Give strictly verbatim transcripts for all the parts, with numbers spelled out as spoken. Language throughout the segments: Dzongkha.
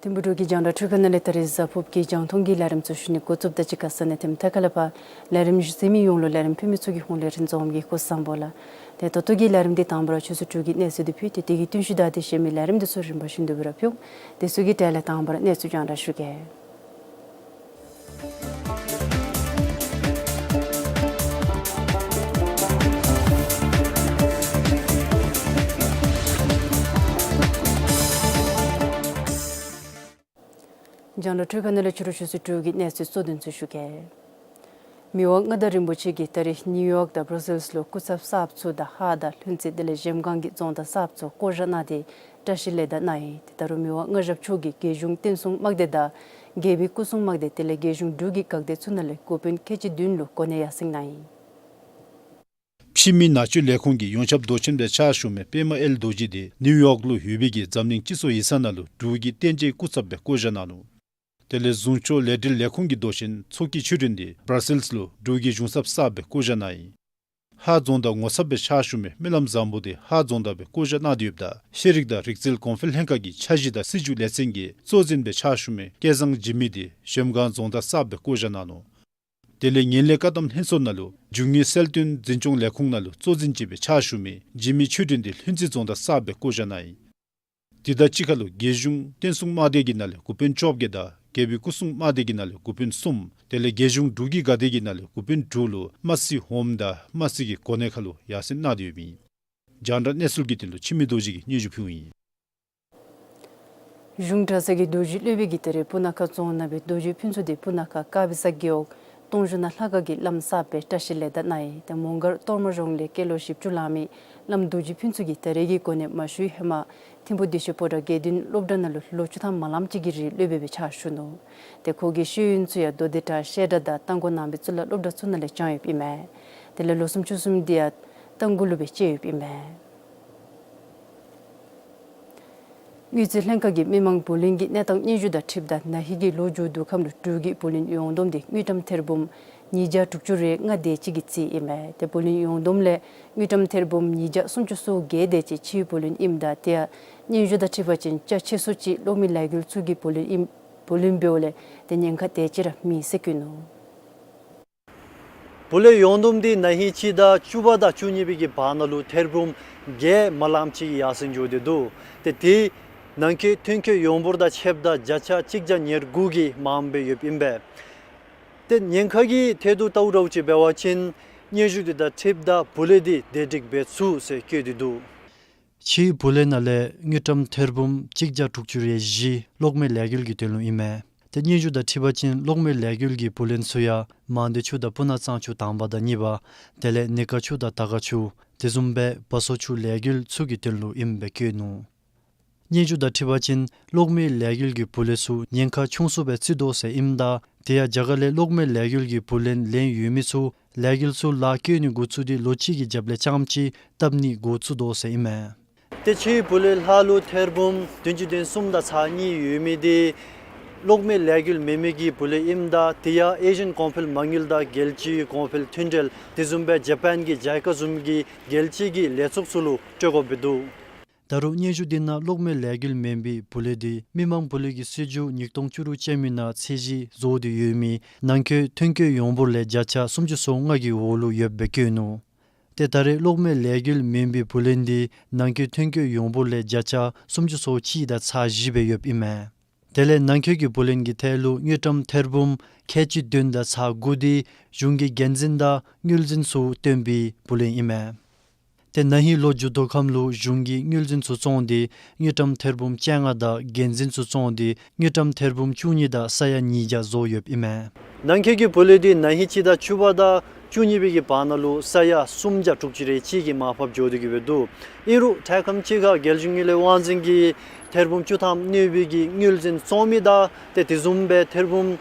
ཐིམ་ཕུག་འབྲུག་གི་རྒྱང་བསྒྲགས་འཕྲུལ་ཁང་ནང་ལས་ད་རིས་གཟའ་ཕུརཔ་གི་རྒྱང་མཐོང་གི་ལས་རིམ་ཚུ་ཞུ་ནི་འགོ་བཙུགསཔ་ད་གཅིག་ཁར་ས་གནས་ཐིམ་ཐ་ཁ་ལས་ཕར་ལས་རིམ་གཟིགས་མི་ཡོངས་ལུ་ལས་རིམ་ཕུལ་མི་ཚུ་གི་ཧོངས་ལས་རིན་འཛོམས་ཀྱིས་སྐུ་གཟུགས་བཟང་པོ་ལགས། ཏེ་ད་ལྟོ་གི་ལས་རིམ་འདི་དང་པ་ར་ཆུ་ཚོད་དྲུག་གི་གནས་ཚུལ་འདི་ཕུལ་ཏེ་དེ་གི་བསྟུན་ཞུ་ད་དེ་ཤེས་མི་ལས་རིམ་འདི་ཚུ་རིམ་པ་བཞིན་དུ་སྦེ་ར་ཕུལ་འོང་། དེ་ཚུ་གི་གྲས་ལས་དང་པ་ར་གནས་ཚུལ་རྒྱང་བསྒྲགས་ཞུ་གེ། རྒྱང་བསྒྲགས་འཕྲུལ་ཁང་ནང་ལས་ཕྱི་རུ་ཆུ་ཚོད་དྲུག་གི་གནས་ཚུལ་གཙོ་དོན་ཚུ་ཞུ་གེ། མི་དབང་མངའ་བདག་རིན་པོ་ཆེ་གིས་ད་རིས་ནིའུ་ཡོག་དང་བྷར་སིལསི་ལུ་སྐུ་ཚབ་གསརཔ་ཚུ་དང་ཧཱ་དང་ལྷུན་རྩེ་དེ་ལས་གཞལམ་སྒང་གི་རྫོང་བདག་གསརཔ་ཚུ་བསྐོ་བཞག་གནང་སྟེ་བཀྲིས་ལེགས་དར་གནང་ཡི། ཏེ་ད་རུང་མི་དབང་མངའ་ཞབས་མཆོག་གིས་རྒྱལ་གཞུང་བསྟན་སྲུང་དམག་སྡེ་དང་རྒྱལ་པོའི་སྐུ་སྲུང་དམག་སྡེ་དེ་ལས་རྒྱལ་གཞུང་འབྲུག་གི་འགག་སྡེ་ཚུ་ནང་ལས་འགོ་དཔོན་ཁལ་གཅིག་བདུན་ལུ་གོ་གནས་ཡར་སེང་གནང་ཡི། ཕྱི་མི་ནང་བཅུད་ལས་ཁུངས་ཀྱི་ཡོངས་ཁྱབ་མདོ་ཆེན་སྦེ་ཕྱག་ཞུ་མི་པདྨ་ཨེལ་རྡོ་རྗེ་དེ་ནིའུ་ཡོག་ལུ་ཡོད་པའི་གི་འཛམ་གླིང་སྤྱི་ཚོགས་ཡིག་ཚང་ནང་ལུ་འབྲུག་གི་བསྟན་བཅོས་སྐུ་ཚབ་སྦེ་བསྐོ་བཞག་གནང་ནུག། དེ་ལས་གཟུངས་སྐྱོང་ལས་འབྲེལ་ལས་ཁུངས་ཀྱི་མདོ་ཆེན་ཚོགས་ཀྱི་ཆོས་སྒྲོན་དེ་བྷར་སིལསི་ལུ་འབྲུག་གི་གཞུང་ཚབ་གསརཔ་སྦེ་བསྐོ་བཞག་གནང་ཡི། ཧཱ་རྫོང་བདག་ངོ་ཚབ་སྦེ་ཕྱག་ཞུ་མི་སྨོན་ལམ་བཟང་པོ་དེ་ཧཱ་རྫོང་བདག་སྦེ་བསྐོ་བཞག་གནང་སྟེ་ཡོདཔ་ད་ཤེས་རིག་དང་རིག་རྩལ་གོང་འཕེལ་ལྷན་ཁག་གི་འཆར་གཞི་དང་སྲིད་བྱུས་ལས་ཚན་གྱི་གཙོ་འཛིན་སྦེ་ཕྱག་ཞུ་མི་སྐལ་བཟང་འཇིགས་མེད་དེ་གཞལམ་སྒང་རྫོང་བདག་གསརཔ་སྦེ་བསྐོ་བཞག་གནང་ནུག། དེ་ལས་ངན་ལྷད་བཀག་སྡོམ་ལྷན་ཚོགས་ནང་ལུ་རྒྱུ་དངོས་གསལ་སྟོན་འཛིན་སྐྱོང་ལས་ཁུངས་ནང་ལུ་གཙོ་འཛིན་ཅིག་སྦེ་ཕྱག་ཞུ་མི་འཇིགས་མེད་ཆོས་སྒྲོན་དེ་ལྷུན་རྩེ་རྫོང་བདག་གསརཔ་སྦེ་བསྐོ་བཞག་གནང་ཡི། དེ་དང་གཅིག་ཁར་ལུ་རྒྱལ་གཞུང་བསྟན་སྲུང་དམག་སྡེ་གི་ནང་ལས་འགོ་དཔོན་བཅོ་བརྒྱད་དང་རྒྱལ་པོའི་སྐུ་སྲུང་དམག་སྡེ་གི་ནང་ལས་འགོ་དཔོན་གསུམ་དེ་ལས་རྒྱལ་གཞུང་འབྲུག་གི་འགག་སྡེ་གི་ནང་ལས་འགོ་དཔོན་དྲུག་ལུ་དམར་སེར་ཧོམ་དང་དམར་སེར་གྱི་གོ་གནས་ཁར་ལུ་ཡར་སེང་གནང་སྟེ་ཡོདཔ་ཨིན། རྒྱང་བསྒྲགས་གནས་ཚུལ་གྱི་དོན་ལུ་འཆི་མེད་རྡོ་རྗེ་གིས་སྙན་ཞུ་ཕུལཝ་ཨིན། གཞུང་གྲྭ་ཚང་གི་རྡོ་རྗེ་སློབ་དཔོན་གྱིས་ད་རིས་སྤུ་ན་ཁ་རྫོང་ནང་སྦེ་རྡོ་རྗེ་ཕུན་ཚོགས་དེ་སྤུ་ན་ཁ་དཀར་སྦི་ས་རྒེད་འོག་སྟོང་བཞི་ནང་ལྷ་ཁང་གི་བླམ་གསརཔ་སྦེ་བཀྲིས་ལེགས་དར་གནང་ཡི། ཏེ་མོང་སྒར་གཏོར་མ་རྫོང་ལས་སྐྱེས་ལོ་བཞི་བཅུ་ལང་མི་བླམ་རྡོ་རྗེ་ཕུན་ཚོགས་ཀྱིས་ད་རེས་ཀྱི་གོ་གནས་མ་ཞུ་བའི་ཧེ་མ་ཐིམ་ཕུག་བདེ་ཆེན་ཕོ་བྲང་དགེ་འདུན་སློབ་གྲྭ་ནང་ལུ་ལོ་བཅུ་ཐམ་མ་ལངམ་ཅིག་གི་རིང་སློབ་དཔོན་སྦེ་ཕྱག་ཞུ་ནུག། ཏེ་ཁོ་གི་ཤེས་ཡོན་ཚུ་ཡང་མདོ་སྡེ་བྲག་བཤད་གྲྭ་དང་རྟ་མགོ་ནང་པའི་གཙུག་ལག་སློབ་གྲྭ་ཚུ་ནང་ལས་སྦྱངས་ཡོདཔ་ཨིན་མས། དེ་ལས་ལོ་སུམ་ཅུ་སོ་གསུམ་དེ་ཡང་རྟ་མགོ་ལུ་སྦེ་བཅད་ཡོདཔ་ཨིན་མས། དངུལ་རྩིས་ལྷན་ཁག་གིས་མི་མང་བུ་ལོན་གྱི་གནས་སྟངས་སྙན་ཞུ་དང་འཁྲིལཝ་ད་ན་ཧིང་གི་ལོ་མཇུག་བསྡུ་ཁམས་ལུ་འབྲུག་གི་བུ་ལོན་ཡོངས་བསྡོམས་དེ་དངུལ་ཀྲམ་ཐེར་འབུམ་ཉིས་བརྒྱ་དྲུག་ཅུ་རེ་ལྔ་དེ་ཅིག་གི་རྩིས་ཨིན་མས། ཏེ་བུ་ལོན་ཡོངས་བསྡོམས་ལས་དངུལ་ཀྲམ་ཐེར་འབུམ་ཉིས་བརྒྱ་སུམ་ཅུ་སོ་བརྒྱད་དེ་ཅིག་ཕྱིའི་བུ་ལོན་ཨིནམ་ད་དེ་ཡང་སྙན་ཞུ་དང་འཁྲིལ་བ་ཅིན་ཅ་ཆས་སོགས་ཅིག་གློག་མེ་ལས་འགུལ་ཚུ་གི་བུ་ལོན་ཨིན་བུ་ལོན་འབདཝ་ལས་ཏེ་ཉེན་ཁ་དེ་ཅིག་ར་མེད་ཟེར་བཀོད་ནུག། བུ་ལོན་ཡོངས་བསྡོམས་འདི་ན་ཧིང་སྤྱི་ཟླ་བཅུ་པ་དང་བཅུ་གཉིས་པའི་གི་བར་ན་ལུ་ཐེར་འབུམ་བརྒྱད་མ་ལངམ་ཅིག་ཡར་སེང་འགྱོ་སྟེ་འདུག། ཏེ་དེ་ནང་འཁོད་ཐོན་སྐྱེད་ཡོངས་འབོར་དང་ཕྱདཔ་ད་བརྒྱ་ཆ་གཅིག་བརྒྱ་ཉེར་དགུ་གིས་མངམ་སྦེ་ཡོདཔ་ཨིན་པས། ཏེ་ཉེན་ཁ་གི་ཐད་དུ་བལྟཝ་འདྲཝ་ཅིག་འབད་བ་ཅིན་སྙན་ཞུ་འདི་དང་འཁྲིལཝ་ད་བུ་ལོན་འདི་བདེ་སྒྲིག་འབད་ཚུགས་ཟེར་བཀོད་དེ་འདུག། ཕྱིའི་བུ་ལོན་ནང་ལས་དངུལ་ཀྲམ་ཐེར་འབུམ་གཅིག་བརྒྱ་དྲུག་ཅུ་རེ་བཞི་གློག་མེ་ལས་འགུལ་གྱི་དོན་ལུ་ཨིན་མས། ཏེ་སྙན་ཞུ་དང་འཁྲིལ་བ་ཅིན་གློག་མེ་ལས་འགུལ་གྱི་བུ་ལོན་ཚུ་ཡང་མང་སྡེ་ཆུ་དང་སྤུ་ན་གཙང་ཆུ་དང་པ་དང་གཉིས་པ་དེ་ལས་ནི་ཀ་ཆུ་དང་དར་དཀར་ཆུ་དེ་བཟུམ་སྦེ་བ་སོ་ཆུ་ལས་འགུལ་ཚུ་གི་དོན་ལུ་ཨིནམ་སྦེ་བཀོད་ནུག། སྙན་ཞུ་དང་འཁྲིལ་བ་ཅིན་གློག་མེ་ལས་འགུལ་གྱི་བུ་ལོན་ཚུ་ཉེན་ཁ་ཆུང་སུ་སྦེ་བརྩི་དོ་ཟེར་ཨིནམ་ད་དེ་ཡང་རྒྱ་གར་ལས་གློག་མེ་ལས་འགུལ་གྱི་བུ་ལོན་ལེན་ཡོད་མི་ཚུ་ལས་འགུལ་ཚུ་ལཱ་བཀོལ་ནི་འགོ་བཙུགས་ཏེ་ལོ་གཅིག་གི་རྒྱབ་ལས་རྐྱངམ་ཅིག་བཏབ་ནི་འགོ་བཙུགས་དོ་ཟེར་ཨིན་མས། ཏེ་ཕྱིའི་བུ་ལོན་ལྷག་ལུ་ཐེར་འབུམ་བདུན་ཅུ་དོན་གསུམ་དང་ཚག་གཉིས་ཡོད་མི་འདི་གློག་མེ་ལས་འགུལ་མེན་མི་གི་བུ་ལོན་ཨིནམ་ད་དེ་ཡང་ཨེ་ཤི་ཡན་གོང་འཕེལ་མ་དངུལ་དང་རྒྱལ་སྤྱིའི་གོང་འཕེལ་མཐུན་འབྲེལ་དེ་བཟུམ་སྦེ་ཇ་པཱན་གྱི་ཇའི་ཀ་བཟུམ་གྱི་རྒྱལ་སྤྱི་གི་ལས་ཚོགས་ཚུ་ལུ་སྤྲོད་དགོཔ་སྦེ་འདུག། ད་རུང་སྙན་ཞུ་འདི་ནང་གློག་མེ་ལས་འགུལ་མེན་པའི་བུ་ལོན་འདི་མི་མང་བུ་ལོན་གྱི་སྲིད་བྱུས་ཉིས་སྟོང་བཅུ་དྲུག་ཅན་མའི་ནང་ཚད་གཞི་བཟོ་སྟེ་ཡོད་མི་ནང་འཁོད་ཐོན་སྐྱེད་ཡོངས་འབོར་ལས་བརྒྱ་ཆ་སུམ་ཅུ་སོ་ལྔ་གི་འོག་ལུ་ཡོདཔ་སྦེ་བཀོད་ནུག། ཏེ་ད་རེས་གློག་མེ་ལས་འགུལ་མེན་པའི་བུ་ལོན་འདི་ནང་འཁོད་ཐོན་སྐྱེད་ཡོངས་འབོར་ལས་བརྒྱ་ཆ་སུམ་ཅུ་སོ་གཅིག་དང་ཚག་བཞི་སྦེ་ཡོདཔ་ཨིན་མས། དེ་ལས་ནང་འཁོད་ཀྱི་བུ་ལོན་གྱི་ཐད་ལུ་དངུལ་ཀྲམ་ཐེར་འབུམ་ཁལ་གཅིག་བདུན་དང་ཚག་དགུ་འདི་གཞུང་གི་འགན་འཛིན་དང་དངུལ་འཛིན་ཚུ་བཏོན་པའི་བུ་ལོན་ཨིན་མས། ཏེ་ན་ཧིང་ལོ་མཇུག་བསྡུ་ཁམས་ལུ་གཞུང་གིས་དངུལ་འཛིན་ཚུ་བཙོངས་ཏེ་དངུལ་ཀྲམ་ཐེར་འབུམ་བཅོ་ལྔ་དང་འགན་འཛིན་ཚུ་བཙོངས་ཏེ་དངུལ་ཀྲམ་ཐེར་འབུམ་བཅུ་གཉིས་དང་ས་ཡ་ཉིས་བརྒྱ་བཟོ་ཡོདཔ་ཨིན་མས། ནང་འཁོད་ཀྱི་བུ་ལོན་འདི་ན་ཧིང་སྤྱི་ཟླ་བཅུ་པ་དང་བཅུ་གཉིས་པའི་གི་བར་ན་ལུ་ས་ཡ་སུམ་བརྒྱ་དྲུག་ཅུ་རེ་གཅིག་གི་མར་ཕབ་འགྱོ་སྟེ་གི་སྦེ་འདུག། ཨིན་རུང་དྲག་ཁམས་ཅིག་ཁར་རྒྱལ་གཞུང་དངུལ་ལས་དབང་འཛིན་གྱིས་ཐེར་འབུམ་བཅུ་ཐམ་གནོད་པའི་གི་དངུལ་འཛིན་བཙོང་མི་དང་ཏེ་དེ་བཟུམ་སྦེ་ཐེར་འབུམ་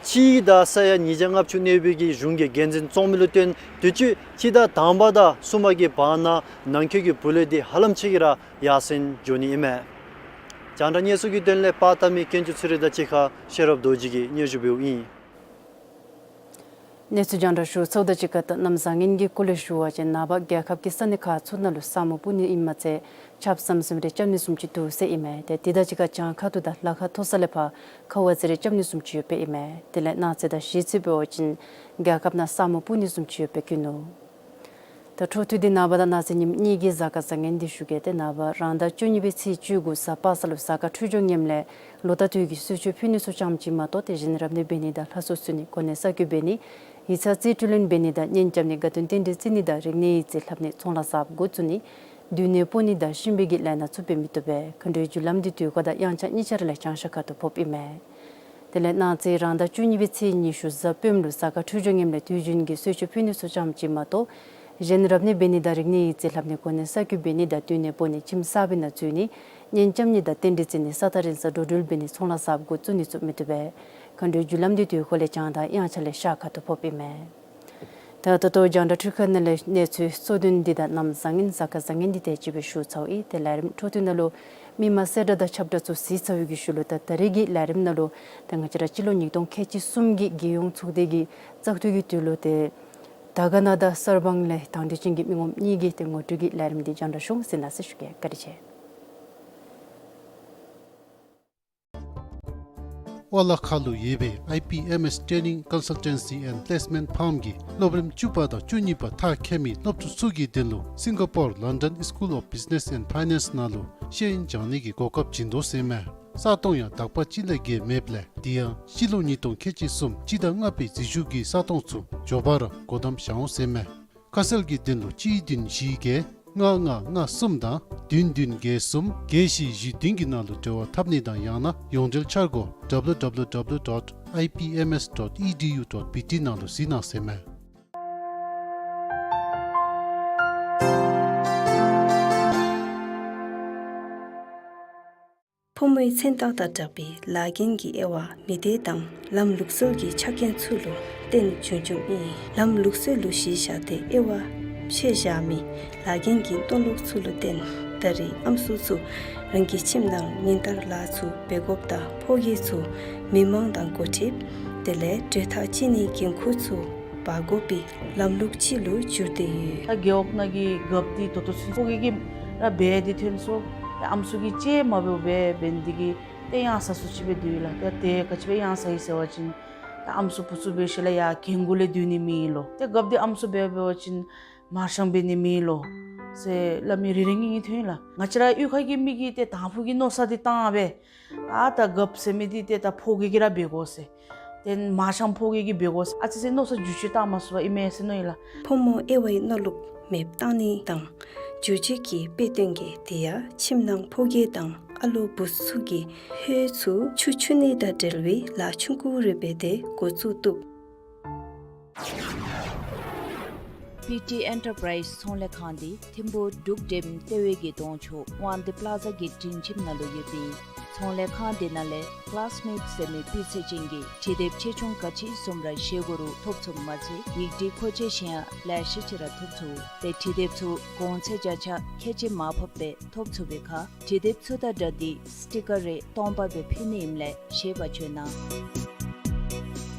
གཅིག་དང་ས་ཡ་ཉིས་བརྒྱ་ལྔ་བཅུ་གནོད་པའི་གི་གཞུང་གི་འགན་འཛིན་བཙོང་མི་ལུ་བརྟེན་དུས་ཅི་སྤྱི་ཟླ་དང་པ་དང་གསུམ་པ་གི་བར་ན་ནང་འཁོད་ཀྱི་བུ་ལོན་འདི་ཧ་ལམ་ཅིག་གིས་ར་ཡར་སེང་འགྱོ་ནི་ཨིན་མས། རྒྱང་བསྒྲགས་གནས་ཚུལ་གྱི་དོན་ལས་པར་བཏབ་མི་ཀུན་སྤྱོད་ཚེ་རིང་དང་གཅིག་ཁར་ཤེས་རབ་རྡོ་རྗེ་གིས་སྙན་ཞུ་འབདཝ་ཨིན། གནས་ཚུལ་རྒྱང་བསྒྲགས་ཞུ་ཚརཝ་དང་གཅིག་ཁར་ད་གནམ་བཟང་ངན་གྱི་སྐོར་ལས་ཞུ་བ་ཅིན་ནངས་པ་རྒྱལ་ཁབ་ཀྱི་ས་གནས་ཁག་ཚུ་ནང་ལུ་ས་སྨུག་སྤུབ་ནི་ཨིནམ་མ་ཚད་ཆརཔ་ཟམ་ཟིམ་རེ་རྐྱབ་ནི་བཟུམ་ཅིག་འདུག་ཟེར་ཨིན་མས། ཏེ་དེ་དང་གཅིག་ཁར་བྱང་ཁ་ཐུག་དང་ལ་ཁ་མཐོ་ས་ལས་ཕར་ཁ་བ་ཟེར་རེ་རྐྱབ་ནི་བཟུམ་ཅིག་ཡོདཔ་ཨིན་མས། དེ་ལས་གནངས་ཚེ་དང་གཞེས་ཚེ་འབད་བ་ཅིན་རྒྱལ་ཁབ་ནང་ས་སྨུག་སྤུབ་ནི་བཟུམ་ཅིག་ཡོདཔ་སྦེ་བཀོད་ནུག། ད་འཕྲོ་མཐུད་དེ་ནངས་པ་དང་གནངས་ཚེ་ཉིནམ་གཉིས་ཀྱི་གཟའ་སྐར་བཟང་ངན་འདི་ཞུ་གེ། ཏེ་ནངས་པ་རང་ཟླ་བཅུ་གཉིས་པའི་ཚེས་བཅུ་དགུ་གཟའ་པ་སངས་ལུ་གཟའ་སྐར་འཕྲོད་སྦྱོར་ངནམ་ལས་ལོ་ཟླ་དུས་ཀྱི་གསོལ་མཆོད་ཕུལ་ནི་ཚུ་ཙམ་ཅིག་མ་གཏོགས་ཏེ་གཞན་རབ་གནས་འབད་ནི་དང་ལྷ་གསོལ་གསོལ་ནི་གོ་གནས་གསར་བསྐོ་འབད་ནི་ཡིག་ཚང་རྩིས་སྤྲོད་ལེན་འབད་ནི་དང་གཉེན་རྐྱབ་ནི་དགའ་སྟོན་རྟེན་འབྲེལ་བརྩི་ནི་དང་རིག་གནས་ཡིག་རྩིས་ལྷབ་ནི་ཚོང་ལཱ་གསརཔ་འགོ་བཙུགས་ནི་མདུན་ནས་སྤོ་ནི་དང་གཤིན་པོའི་གི་ལས་སྣ་ཚུ་འབད་མི་བཏུབ་པས། མཁའ་འགྲོའི་རྒྱུ་ལམ་འདི་དུས་འཁོར་དང་དབྱངས་འཆར་གཉིས་ཆ་ར་ལས་བྱང་ཤར་ཁ་ཐུག་ཕོགཔ་ཨིན་མས། དེ་ལས་གནངས་ཚེ་རང་ཟླ་བཅུ་གཉིས་པའི་ཚེས་ཉི་ཤུ་གཟའ་སྤེནམ་ལུ་གཟའ་སྐར་འཕྲོད་སྦྱོར་ངནམ་ལས་དུས་རྒྱུན་གྱི་གསོལ་མཆོད་ཕུལ་ནི་ཚུ་ཙམ་ཅིག་མ་གཏོགས་གཞན་རབ་གནས་འབད་ནི་དང་རིག་གནས་ཡིག་རྩིས་ལྷབ་ནི་གོ་གནས་གསར་བསྐོ་འབད་ནི་དང་མདུན་ནས་སྤོ་ནི་ཁྱིམ་གསར་པའི་ནང་འཛུལ་ནི་གཉེན་རྐྱབ་ནི་དང་རྟེན་འབྲེལ་བརྩི་ནི་ས་ཐག་རིང་ས་འགྲོ་འགྲུལ་འབད་ནི་ཚོང་ལཱ་གསརཔ་འགོ་བཙུགས་ནི་ཚུ་མི་བཏུབ་པས། མཁའ་འགྲོའི་རྒྱུ་ལམ་འདི་དུས་འཁོར་ལས་བྱང་དང་དབྱངས་འཆར་ལས་ཤར་ཁ་ཐུག་ཕོགཔ་ཨིན་མས། ད་ད་ལྟོ་རྒྱང་བསྒྲགས་འཕྲུལ་ཁང་ནང་ལས་གནས་ཚུལ་གཙོ་དོན་འདི་དང་གནམ་བཟང་ངན་གཟའ་སྐར་བཟང་ངན་འདི་དེ་ཅིག་སྦེ་ཞུ་ཚརཝ་ཨིན། ཏེ་ལས་རིམ་འཕྲོ་མཐུད་ནང་ལུ་མི་མང་གསལ་བསྒྲགས་དང་ཁྱབ་བསྒྲགས་ཚུ་གཟིགས་ཚར་བའི་གི་ཤུལ་ལུ་ད་ད་རེས་ཀྱི་ལས་རིམ་ནང་ལུ་ད་ང་བཅས་ར་སྤྱི་ལོ་ཉིས་སྟོང་ཁལ་གཅིག་གསུམ་གྱི་རྒྱལ་ཡོངས་ཚོགས་སྡེ་གི་བཙག་འཐུ་གི་དུས་ལུ་ཏེ་དར་དཀར་ན་དང་གསར་སྤང་ལས་དང་འདོད་ཅན་གྱི་མི་ངོམ་གཉིས་ཀྱིས་ཏེ་ངོ་སྤྲོད་ཀྱི་ལས་རིམ་འདི་རྒྱང་བསྒྲགས་ཞུ་འོང་ཟེར་གནང་ཟེར་ཞུ་གེ། བཀའ་དྲིན་ཆེ། ཝ་ལ་ཁ་ལུ་ཡོད་པའི་ཨའི་པི་ཨེམ་ཨེས་Training Consultancy and Placement Firm གིས་སློབ་རིམ་བཅུ་པ་དང་བཅུ་གཉིས་པ་མཐར་འཁྱོལ་མི་སློབ་ཕྲུག་ཚུ་གི་དོན་ལུ་སིང་ག་པོར་London School of Business and Finance ནང་ལུ་ཤེས་ཡོན་སྦྱང་ནི་གི་གོ་སྐབས་བྱིན་དོ་ཟེར་མས། ས་སྟོང་ཡང་དག་པ་ཅིག་ལས་བརྒལ་མེདཔ་ལས་དེ་ཡང་སྤྱི་ལོ་ཉིས་སྟོང་ཁལ་གཅིག་གསུམ་སྤྱི་ཟླ་ལྔ་པའི་འཛུལ་ཞུགས་ཀྱི་ས་སྟོང་ཚུ་མགྱོགས་པ་ར་སྒོ་བསྡམ་བཞག་འོང་ཟེར་མས། ཁ་གསལ་གྱི་དོན་ལུ་གཅིག་བདུན་བཞི་བརྒྱད་ལྔ་ལྔ་ལྔ་གསུམ་དང་བདུན་བདུན་བརྒྱད་གསུམ་བརྒྱད་བཞི་བཞི་བདུན་གྱི་ནང་ལུ་འབྲེལ་བ་འཐབ་ནི་དང་ཡང་ན་ཡོངས་འབྲེལ་འཆར་སྒོ་W W W dot I P M S dot E D U dot B T ནང་ལུ་གཟིགས་གནང་ཟེར་མས། ཕོ་མོའི་མཚན་རྟགས་དང་སྦྲགས་པའི་ལཱ་འགན་གྱི་དབྱེ་བ་མི་སྡེ་དང་ལམ་ལུགས་སྲོལ་གྱི་ཆ་རྐྱེན་ཚུ་ལུ་བརྟེན་བྱུང་བྱུངམ་ཨིན། ལམ་ལུགས་སྲོལ་ལུ་གཞི་བཞག་སྟེ་དབྱེ་བ་ཕྱེ་བཞག་མི་ལཱ་འགན་གྱི་མཐོང་ལུགས་ཚུ་ལུ་བརྟེན་ད་རེས་ཨམ་སྲུ་ཚུ་རང་གི་ཁྱིམ་ནང་ཉིན་ལྟར་ལཱ་ཚུ་འབད་དགོཔ་དང་ཕོ་སྐྱེས་ཚུ་མི་མང་དང་འགོ་ཁྲིདཔ་དེ་ལས་གྲོས་ཐག་བཅད་ནིའི་འགན་ཁུར་ཚུ་འབག་དགོ་པའི་ལམ་ལུགས་ཅིག་ལུ་འགྱུར་ཏེ་ཡོད། ད་རྒེད་འོག་ནང་གི་རྒཔོ་འདི་ད་ལྟོ་ཚུན་ཕོ་སྐྱེས་ཀྱི་ར་འབད་དེ་ཐོན་སོང་། ད་ཨམ་སྲུ་གིས་ཅིག་མ་འབདཝ་སྦེ་འབད་ནི་འདི་གིས་ཏེ་གཡང་ས་སུ་ཅིག་སྦེ་སྡོད་ཡི་ལགས། ད་ཏེ་ག་ཅི་སྦེ་གཡང་ས་ཡི་ཟེར་བ་ཅིན་ད་ཨམ་སྲུ་བུ་ཚུ་འབད་ཞིནམ་ལས་ཡར་རྒན་གུ་ལས་སྡོད་ནི་མེད་ལོ། ཏེ་རྒཔོ་འདི་ཨམ་སྲུ་འབད་འབད་བ་ཅིན་མར་ཤང་འབད་ནི་མེད་ལོ་ཟེར་སླབ་མི་རེ་རེ་གཉིས་གཉིས་ཐོན་ཡི་ལགས། ང་བཅས་ར་གཡུས་ཁ་གི་མི་གིས་ཏེ་དང་ཕུ་གི་མནོ་བསམ་འདི་བཏང་སྦེ་ཨ་ད་རྒཔོ་ཟེར་མི་འདི་ཏེ་ད་ཕོ་སྐྱེས་ཀྱིས་ར་འབད་དགོ་ཟེར། ཏེ་མར་ཤང་ཕོ་སྐྱེས་ཀྱིས་འབད་དགོ་ཟེར་ཨ་ཙི་ཅིག་མནོ་བསམ་འགྱུར་བཅོས་བཏང་མ་ཚུགས་པར་ཨིན་མས་ཟེར་མནོ་ཡི་ལགས། ཕོ་མོ་དབྱེ་བའི་མནོ་ལུགས་མེདཔ་བཏང་ནི་དང་འགྱུར་བཅོས་ཀྱི་དཔེ་སྟོན་གྱི་དེ་ཡང་ཁྱིམ་ནང་ཕོ་སྐྱེས་དང་ཨ་ལོ་བུ་ཚུ་གིས་ཧོད་ཚུ་ཆུ་འཁྱུ་ནི་དང་འབྲེལ་བའི་ལཱ་ཆུང་ཀུ་རེ་འབད་དེ་འགོ་བཙུགས་བཏུབ། པི་ཊི་ཨེན་ཊར་པ་རའིཛ་ཚོང་ལས་ཁང་འདི་ཐིམ་ཕུག་འབྲུག་ཌེམ་ལྟེ་བའི་གི་གདོང་ཕྱོགས་དབང་འདུས་པ་ལ་ཛ་གི་སྒྲིང་ཁྱིམ་ནང་ལུ་ཡོད་པའི་ ཚོང་ལས་ཁང་དེ་ནང་ལས་ཀི་ལཱསི་མེཊ་ཟེར་མི་སྤུས་ཚད་ཅན་གྱི་བྲིས་དེབ་ཆེ་ཆུང་ག་ཅི་བཟུམ་ར་བཞེས་དགོ་རུང་ཐོབ་ཚུགསཔ་མ་ཚད་ཡིག་བྲིས་མཁོ་ཆས་གཞན་ཡང་ལེ་ཤ་ཅིག་ར་ཐོབ་ཚུགས། ཏེ་བྲིས་དེབ་ཚུ་གོང་ཚད་བརྒྱ་ཆ་ཁལ་གཅིག་མར་ཕབ་སྦེ་ཐོབ་ཚུགས་པའི་ཁར་བྲིས་དེབ་ཚུ་དང་སྦྲགས་ཏེ་སི་ཊི་ཀར་རེ་སྟོང་པ་སྦེ་ཕུལ་ནི་ཨིནམ་ལས་ཤེས་པ་བཅོས་གནང་།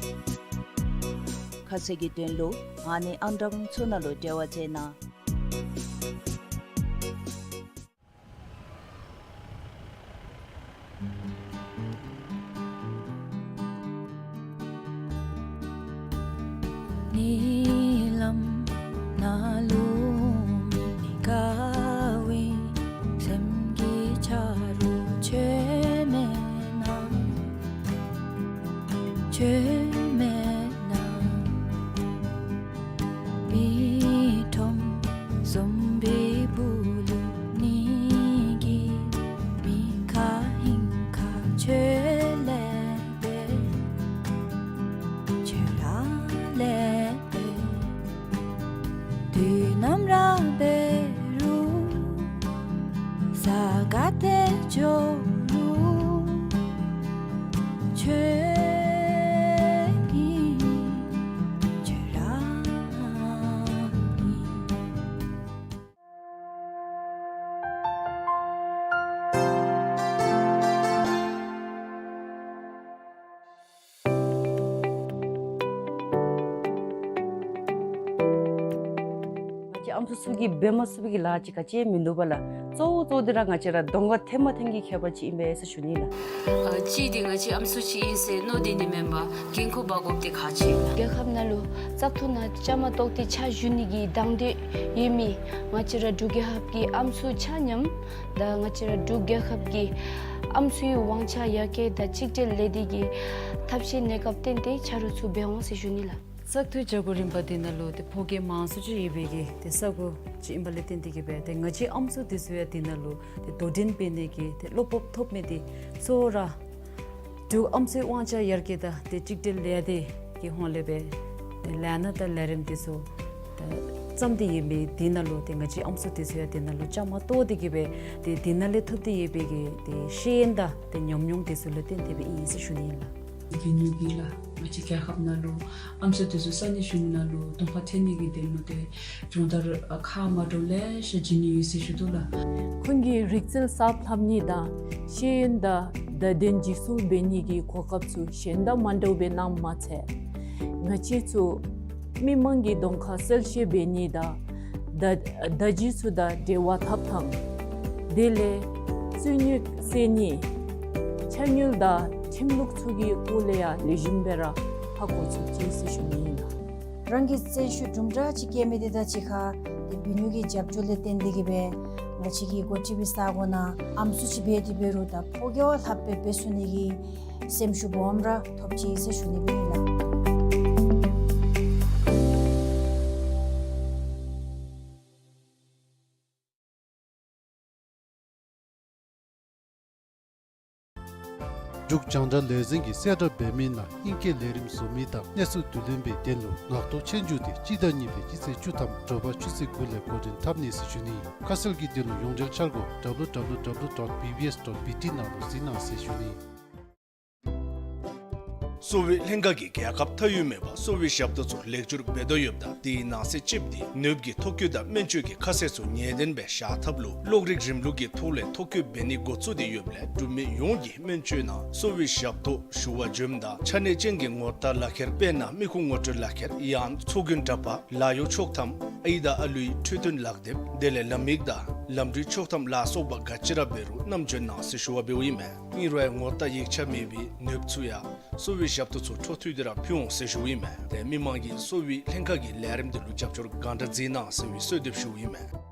ཁ་གསལ་གྱི་དོན་ལུ་ཨ་ནི་ཨང་གྲངས་ཚུ་ནང་ལུ་འབྲེལ་བ་མཛད་གནང་། ཉི་ལམ་ནང་ལུ་མི་དགའ་བའི་སེམས་ཀྱི་ཆ་རོགས་ཁྱོད་མེད་ན། ཁྱོད་མེད་ན། མི་ཁྲོམ་ཟོམ་པའི་སྦུག་ལུ་ནི་གི་མི་ཁ་ཧིང་ཁ་ཁྱོད་ལས་པས། ཁྱོད་ར་ལས་པས། དུས་ནམ་ར་འབད་རུང་ས་ག་ཏེ་འགྱོ་རུང་ཁྱོད་ཨིན། ཁྱོད་ར་ཨིན། ང་བཅས་ཨམ་སྲུ་ཚུ་གིས་འབད་མ་ཚུགས་པའི་གི་ལཱ་ཅིག་ག་ཅི་མིན་འདུག་པ་ལགས། གཙོ་བོ་གཙོ་བོ་འདི་ར་ང་བཅས་ར་གདོང་ཁར་ཐོན་མ་ཐོན་གྱི་ཁྱད་པར་ཅིག་ཨིན་པས་ཟེར་ཞུ་ནི་ལགས། ཨ་གཅིག་འདི་ང་བཅས་ཨམ་སྲུ་ཅིག་ཨིན་ཟེར་མནོ་སྡོད་ནི་མེན་པར་འགན་ཁུར་འབག་དགོཔ་འདི་ཁག་ཆེ་ལགས། རྒྱལ་ཁབ་ནང་ལུ་བཙག་འཐུ་ནང་བཅའ་མར་གཏོགས་ཏེ་ཕྱག་ཞུ་ནི་གི་དང་འདོད་ཡོད་མི་ང་བཅས་ར་འབྲུག་རྒྱལ་ཁབ་ཀྱི་ཨམ་སྲུ་ཆ་མཉམ་དང་ང་བཅས་ར་འབྲུག་རྒྱལ་ཁབ་ཀྱི་ཨམ་སྲུའི་དབང་ཆ་ཡར་རྒྱས་དང་གཅིག་སྒྲིལ་ལས་སྡེ་གི་ཐབས་ཤེས་གནས་སྐབས་བརྟེན་ཏེ་ཆ་རོགས་ཚུ་འབད་འོང་ཟེར་ཞུ་ནི་ལགས། བཙག་འཐུ་བྱ་དགོ་རིམ་པ་འདི་ནང་ལུ་ཏེ་ཕོ་སྐྱེས་མང་སུ་ཅིག་ཡོད་པའི་གི་ཏེ་ས་གོ་ཅིག་ཨིན་པ་ལས་བརྟེན་ཏེ་གིས་སྦེ་ཏེ་ང་བཅས་ཨམ་སྲུ་འདི་ཚུ་ཡང་འདི་ནང་ལུ་ཏེ་དོ་འགྲན་འབད་ནི་གི་ཏེ་བློ་སྤོབས་ཐོབ་མི་འདི་གཙོ་བོ་ར་འབྲུག་ཨམ་སྲུའི་དབང་ཆ་ཡར་རྒྱས་དང་ཏེ་གཅིག་སྒྲིལ་ལས་སྡེ་གི་ཧོངས་ལས་སྦེ་ཏེ་ལས་སྣ་དང་ལས་རིམ་འདི་ཚུ་ཏེ་བརྩམས་ཏེ་ཡོད་མི་འདི་ནང་ལུ་ཏེ་ང་བཅས་ཨམ་སྲུ་འདི་ཚུ་ཡང་འདི་ནང་ལུ་བཅའ་མར་གཏོགས་ཏེ་གིས་སྦེ་ཏེ་འདི་ནང་ལས་ཐོབ་སྟེ་ཡོད་པའི་གི་ཏེ་ཤེས་ཡོན་དང་ཏེ་ཉམས་མྱོང་འདི་ཚུ་ལུ་བརྟེན་ཏེ་སྦེ་ཨིན་ཟེར་ཞུ་ནི་ཨིན་ལགས། དེ་ཉིད་ཀྱིས་ལགས་ང་བཅས་རྒྱལ་ཁབ་ནང་ལུ་ཨམ་སྲུ་འདི་ཚུ་ས་གནས་གཞུང་ནང་ལུ་གདོང་ཁར་ཐོན་ནི་གི་དོན་ལུ་ཏེ་སྦྱོང་བརྡར་ཁག་མ་འདྲཝ་ལེ་ཤ་བྱིན་ནི་ཡོད་ཟེར་ཞུ་དོ་ལགས། ཁོང་གི་རིག་རྩལ་གསརཔ་ལྷབ་ནི་དང་ཤེས་ཡོན་དང་བརྡ་དོན་འཇིག་ཚོགས་འབད་ནི་གི་གོ་སྐབས་ཚུ་གཞན་དང་མ་འདྲཝ་སྦེ་གནངམ་མ་ཚད་ང་བཅས་ཚུ་མི་མང་གི་གདོང་ཁར་གསལ་བཤད་འབད་ནི་དང་བརྡ་བརྡ་བརྒྱུད་ཚུ་དང་འབྲེལ་བ་འཐབ་ཐངས་དེ་ལས་རྩོད་རྙོག་སེལ་ནི་ཕྱག་དངུལ་དང་ཁྲིམས་ལུགས་ཚུ་གི་སྐོར་ལས་ཡང་ལེགས་ཤོམ་སྦེ་ར་ཧ་གོ་ཚུགས་ཅི་ཟེར་ཞུ་ནི་ཨིན་ལགས། རང་གི་བརྩོན་ཤུགས་དུམ་གྲ་ཅིག་བསྐྱེད་མི་འདི་དང་གཅིག་ཁར་ཏེ་འབུལ་ནི་གི་རྒྱབ་སྐྱོར་ལས་བརྟེན་ཏེ་གིས་སྦེ་ང་བཅས་ཀྱི་འགོ་ཁྲིད་པའི་ས་གོ་ནང་ཨམ་སྲུ་ཅིག་འབད་དེ་འབད་རུང་ད་ཕོ་རྒྱས་ལྷགཔ་སྦེ་འབད་ཚུགས་ནི་གི་སེམས་ཤུགས་སྦོམ་ར་ཐོབ་ཅི་ཟེར་ཞུ་ནི་སྦེ་ཨིན་ལགས། འབྲུག་རྒྱང་བསྒྲགས་ལས་འཛིན་གྱིས་གསལ་བསྒྲགས་འབད་མི་ནང་ཨིང་སྐད་ལས་རིམ་བཟོ་མི་དང་གནས་ཚུལ་བསྡུ་ལེན་པའི་དོན་ལུ་ངག་ཐོག་ཆོས་རྒྱུགས་འདི་སྤྱི་ཟླ་གཉིས་པའི་སྤྱི་ཚེས་བཅུ་ཐམ་དྲོ་པ་ཆུ་ཚོད་དགུ་ལས་འགོ་འདྲེན་འཐབ་ནི་ཟེར་ཞུ་ནི། ཁ་གསལ་གྱི་དོན་ལུ་ཡོངས་འབྲེལ་འཆར་སྒོ་W W W dot B B S dot B T ནང་ལུ་གཟིགས་གནང་ཟེར་ཞུ་ནི། གསོ་བའི་ལྷན་ཁག་གིས་རྒྱལ་ཁབ་མཐའ་དབུས་མེད་པར་གསོ་བའི་ཞབས་ཏོག་ཚུ་ལེགས་བཅོས་འབད་དོ་ཡོདཔ་ད་དེའི་ནང་གསེས་གཅིག་འདི་ནདཔ་གི་ཐོ་བཀོད་དང་སྨན་བཅོས་ཀྱི་ཁ་གསལ་ཚུ་ངེས་བདེན་སྦེ་བཞག་ཐབས་ལུ་གློག་རིག་རིམ་ལུགས་ཀྱི་ཐོག་ལས་ཐོ་བཀོད་འབད་ནི་འགོ་བཙུགས་ཏེ་ཡོདཔ་ལས་འབྲུག་མི་ཡོངས་ཀྱིས་སྨན་བཅོས་ནང་གསོ་བའི་ཞབས་ཏོག་ཞུ་བར་འབྱོནམ་ད་ཆ་གནས་ཅན་གྱི་ངོ་རྟགས་ལག་ཁྱེར་དཔེར་ན་མི་ཁུངས་ངོ་སྤྲོད་ལག་ཁྱེར་ཡང་ཚོགས་རྒྱུན་འདྲ་པར་ལཱ་གཡོག་ཆོག་ཐམ་ཨའི་དང་ཨ་ལུའི་འཕྲོད་བསྟེན་ལག་དེབ་དེ་ལས་ལམ་ཡིག་དང་ལམ་འགྲུལ་ཆོག་ཐམ་ལ་སོགས་པ་ག་ཅི་ར་འབད་རུང་བསྣམས་འབྱོན་གནང་ཟེར་ཞུ་བ་འབདཝ་ཨིན་མས། ཨིན་རུང་ངོ་རྟགས་ཡིག་ཆ་མེད་པའི་ནདཔ་ཚུ་ཡང་གསོ་བའི་ཞབས་ཏོག་ཚུ་འཕྲོ་མཐུད་དེ་ར་ཕུལ་འོང་ཟེར་ཞུཝ་ཨིན་མས། ཏེ་མི་མང་གིས་གསོ་བའི་ལྷན་ཁག་གི་ལས་རིམ་འདི་ལུ་རྒྱབ་སྐྱོར་གང་དྲག་མཛད་གནང་ཟེར་བའི་གསོལ་འདེབས་ཞུཝ་ཨིན་མས།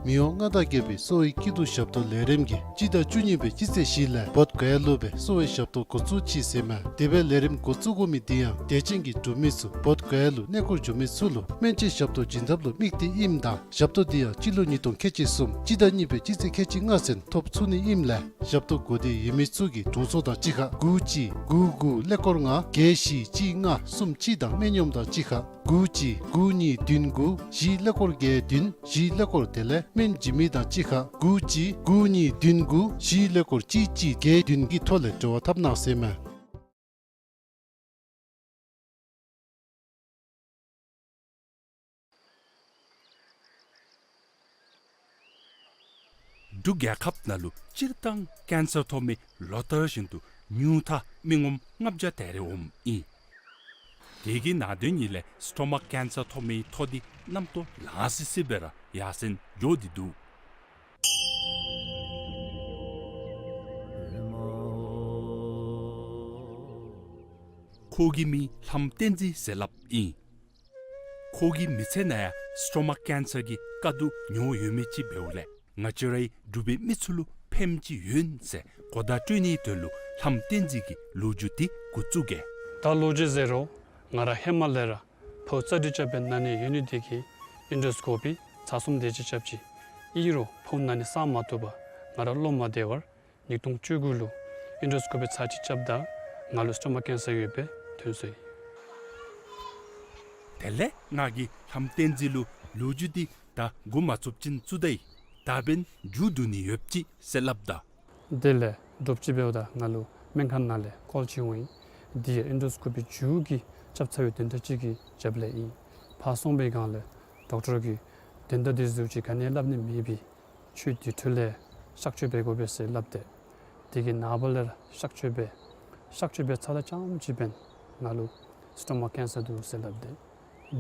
མི་དབང་མངའ་བདག་རྒྱལ་པོའི་གསོ་བའི་སྐྱིད་སྡུག་ཞབས་ཏོག་ལས་རིམ་གྱིས་སྤྱི་ཟླ་བཅུ་གཉིས་པའི་སྤྱི་ཚེས་བཞི་ལས་བོདྷ་ག་ཡ་ལུ་སྦེ་གསོ་བའི་ཞབས་ཏོག་འགོ་བཙུགས་ཅི་ཟེར་མས། དེ་སྦེ་ལས་རིམ་འགོ་བཙུགས་དགོ་མི་འདི་ཡང་དད་ཅན་གྱི་འབྲུག་མི་ཚུ་བོདྷ་ག་ཡ་ལུ་གནས་སྐོར་འབྱོན་མི་ཚུ་ལུ་སྨན་བཅོས་ཞབས་ཏོག་བྱིན་ཐབས་ལུ་དམིགས་ཏེ་ཨིནམ་ད་ཞབས་ཏོག་འདི་ཡང་སྤྱི་ལོ་ཉིས་སྟོང་ཁལ་གཅིག་གསུམ་སྤྱི་ཟླ་གཉིས་པའི་སྤྱི་ཚེས་ཁལ་གཅིག་ལྔ་ཚུན་ཐོབ་ཚུགས་ནི་ཨིནམ་ལས་ཞབས་ཏོག་དགོས་འདོད་ཡོད་མི་ཚུ་གིས་དྲུང་འཚོ་དང་གཅིག་ཁར་དགུ་གཅིག་དགུ་དགུ་ཀླད་ཀོར་ལྔ་བརྒྱད་བཞི་གཅིག་ལྔ་གསུམ་གཅིག་དང་སྨན་གཡོགམ་དང་གཅིག་ཁར་དགུ་གཅིག་དགུ་གཉིས་བདུན་དགུ་བཞི་ཀླད་ཀོར་བརྒྱད་བདུན་བཞི་ཀླད་ཀོར་དེ་ལས་ སྨན་བྱིན་མི་དང་གཅིག་ཁར་དགུ་གཅིག་དགུ་གཉིས་བདུན་དགུ་བཞི་ཀླད་ཀོར་གཅིག་གཅིག་བརྒྱད་བདུན་གྱི་ཐོག་ལས་འབྲེལ་བ་འཐབ་གནང་ཟེར་མས། འབྲུག་རྒྱལ་ཁབ་ནང་ལུ་སྤྱིར་བཏང་ཀེན་སར་ཐོབ་མི་ལོ་ལྟར་བཞིན་དུ་ཉུང་མཐའ་མི་ངོམ་ལྔ་བརྒྱ་དེ་རེ་འོངམ་ཨིན། དེ་གི་ནང་དོན་ཉིད་ལས་སི་ཊོ་མ་ཀེན་སར་ཐོབ་མི་ཐོ་འདི་གནམ་ཐོག་ལང་སི་སི་སྦེ་ར་ཡར་སེང་འགྱོ་སྟེ་འདུག། ཁོ་གི་མིང་ལྷམ་བསྟན་འཛིན་ཟེར་སླབ་ཨིན། ཁོ་གི་མི་ཚེ་ནང་ཡང་སི་ཊོ་མ་ཀེན་སར་གྱི་དཀའ་སྡུག་མྱོང་ཡོད་མི་ཅིག་འབདཝ་ལས་ང་བཅས་རའི་འབྲུག་པའི་མི་ཚུ་ལུ་ཕནམ་ཅིག་ཡོད་ཟེར་གོ་བརྡ་སྤྲོད་ནིའི་དོན་ལུ་ལྷམ་བསྟན་འཛིན་གྱི་ལོ་རྒྱུས་འདི་འགོ་བཙུགས་གེ། ད་ལོ་རྒྱུས་ཟེར་རུང་ང་ར་ཧེ་མ་ལས་ར་ཕོཝ་རྩ་དྲི་རྐྱབ་པའི་ན་ནི་ཡོད་ནི་དེ་གིས་ཨིན་ཌོ་སི་ཀོ་པི་ཚར་གསུམ་དེ་ཅིག་རྐྱབ་ཅི། ཨིན་རུང་ཕོཝ་ན་ནི་སངས་མ་བཏུབ་པར་ང་ར་བློ་མ་བདེ་བར་ཉིས་སྟོང་བཅུ་དགུ་ལུ་ཨིན་ཌོ་སི་ཀོ་པི་ཚར་གཅིག་རྐྱབ་ད་ང་ལུ་སི་ཊོ་མ་ཀེན་སར་ཡོདཔ་སྦེ་ཐོན་སོ་ཡི། དེ་ལས་ང་གིས་ལྷམ་བསྟན་འཛིན་ལུ་ལོ་རྒྱུས་འདི་ད་འགོ་མ་བཙུགས་ཅིན་བཙུགས་ད་ཡི། ད་འབདན་མཇུག་བསྡུ་ནི་ཡོདཔ་ཅིག་ཟེར་སླབ་ད། དེ་ལས་དོགས་ཅིག་འབདཝ་ད་ང་ལུ་སྨན་ཁང་ནང་ལས་ཀོལ་ཅིག་འོང་ཡི། འདི་ཡང་ཨིན་ཌོ་སི་ཀོ་པི་མཇུག་གི་རྐྱབ་ཚར་བའི་བདུན་ཕྲག་གཅིག་གི་རྒྱབ་ལས་ཨིན། ཕར་སོང་པའི་སྒང་ལས་ཌོག་ཊར་གྱིས་བདུན་ཕྲག་འདི་ཚུ་ཅིག་ག་ནི་སླབ་ནི་མེད་པས། ཁྱོད་དེ་འཕྲོ་ལས་གཤག་བཅོས་འབད་དགོ་པས་ཟེར་སླབ་སྟེ། དེ་གི་ནངས་པ་ལས་ར་གཤག་བཅོས་འབད། གཤག་བཅོས་འབད་ཚརཝ་ད་ཙམ་ཅིག་འབདན་ང་ལུ་སི་ཊོ་མ་ཀེན་སར་འདུག་ཟེར་སླབ་སྟེ།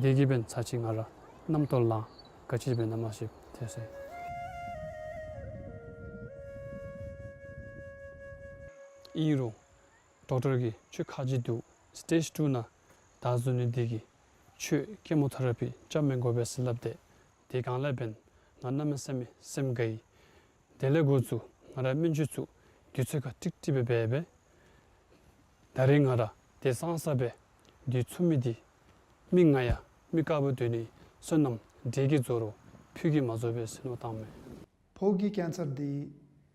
དེ་གིས་འབདན་ཚར་གཅིག་ང་ར་གནམ་ཐོག་ལང་ག་ཅི་འབད་ན་མ་ཤེས་ཐལ་སོ་ཡི། ཨིན་རུང་ཌོག་ཊར་གྱིས་ཁྱོད་ཁག་ཅིག་འདུག། སི་ཊེཇ་ཊུ་ནང་བདའ་ཟུན་ནི་དེ་གིས་ཁྱོད་ཀེ་མོ་ཐེ་ར་པི་རྐྱབ་མི་དགོ་པས་ཟེར་སླབ་སྟེ། དེ་སྒང་ལས་འབདན་ང་གནམ་མེད་ས་མེད་སེམས་དགའ་ཡི། དེ་ལས་འགོ་བཙུགས་ང་ར་སྨན་བཅོས་ཚུ་དུས་ཚོད་ཁར་ཀྲིག་ཀྲི་སྦེ་འབད་སྦེ། ད་རེས་ང་ར་དེ་སང་ས་སྦེ་དུས་ཚོད་མི་འདི་མི་ང་ཡང་མི་དཀར་པོ་སྡོད་ནི་བསོད་ནམས་འདྲེ་གིས་རྫོགས་རུང་ཕུད་ཀྱིས་མ་རྫོགས་པས་ཟེར་མནོ་བཏངམ་མས། ཕོཝ་གི་ཀེན་སར་འདི་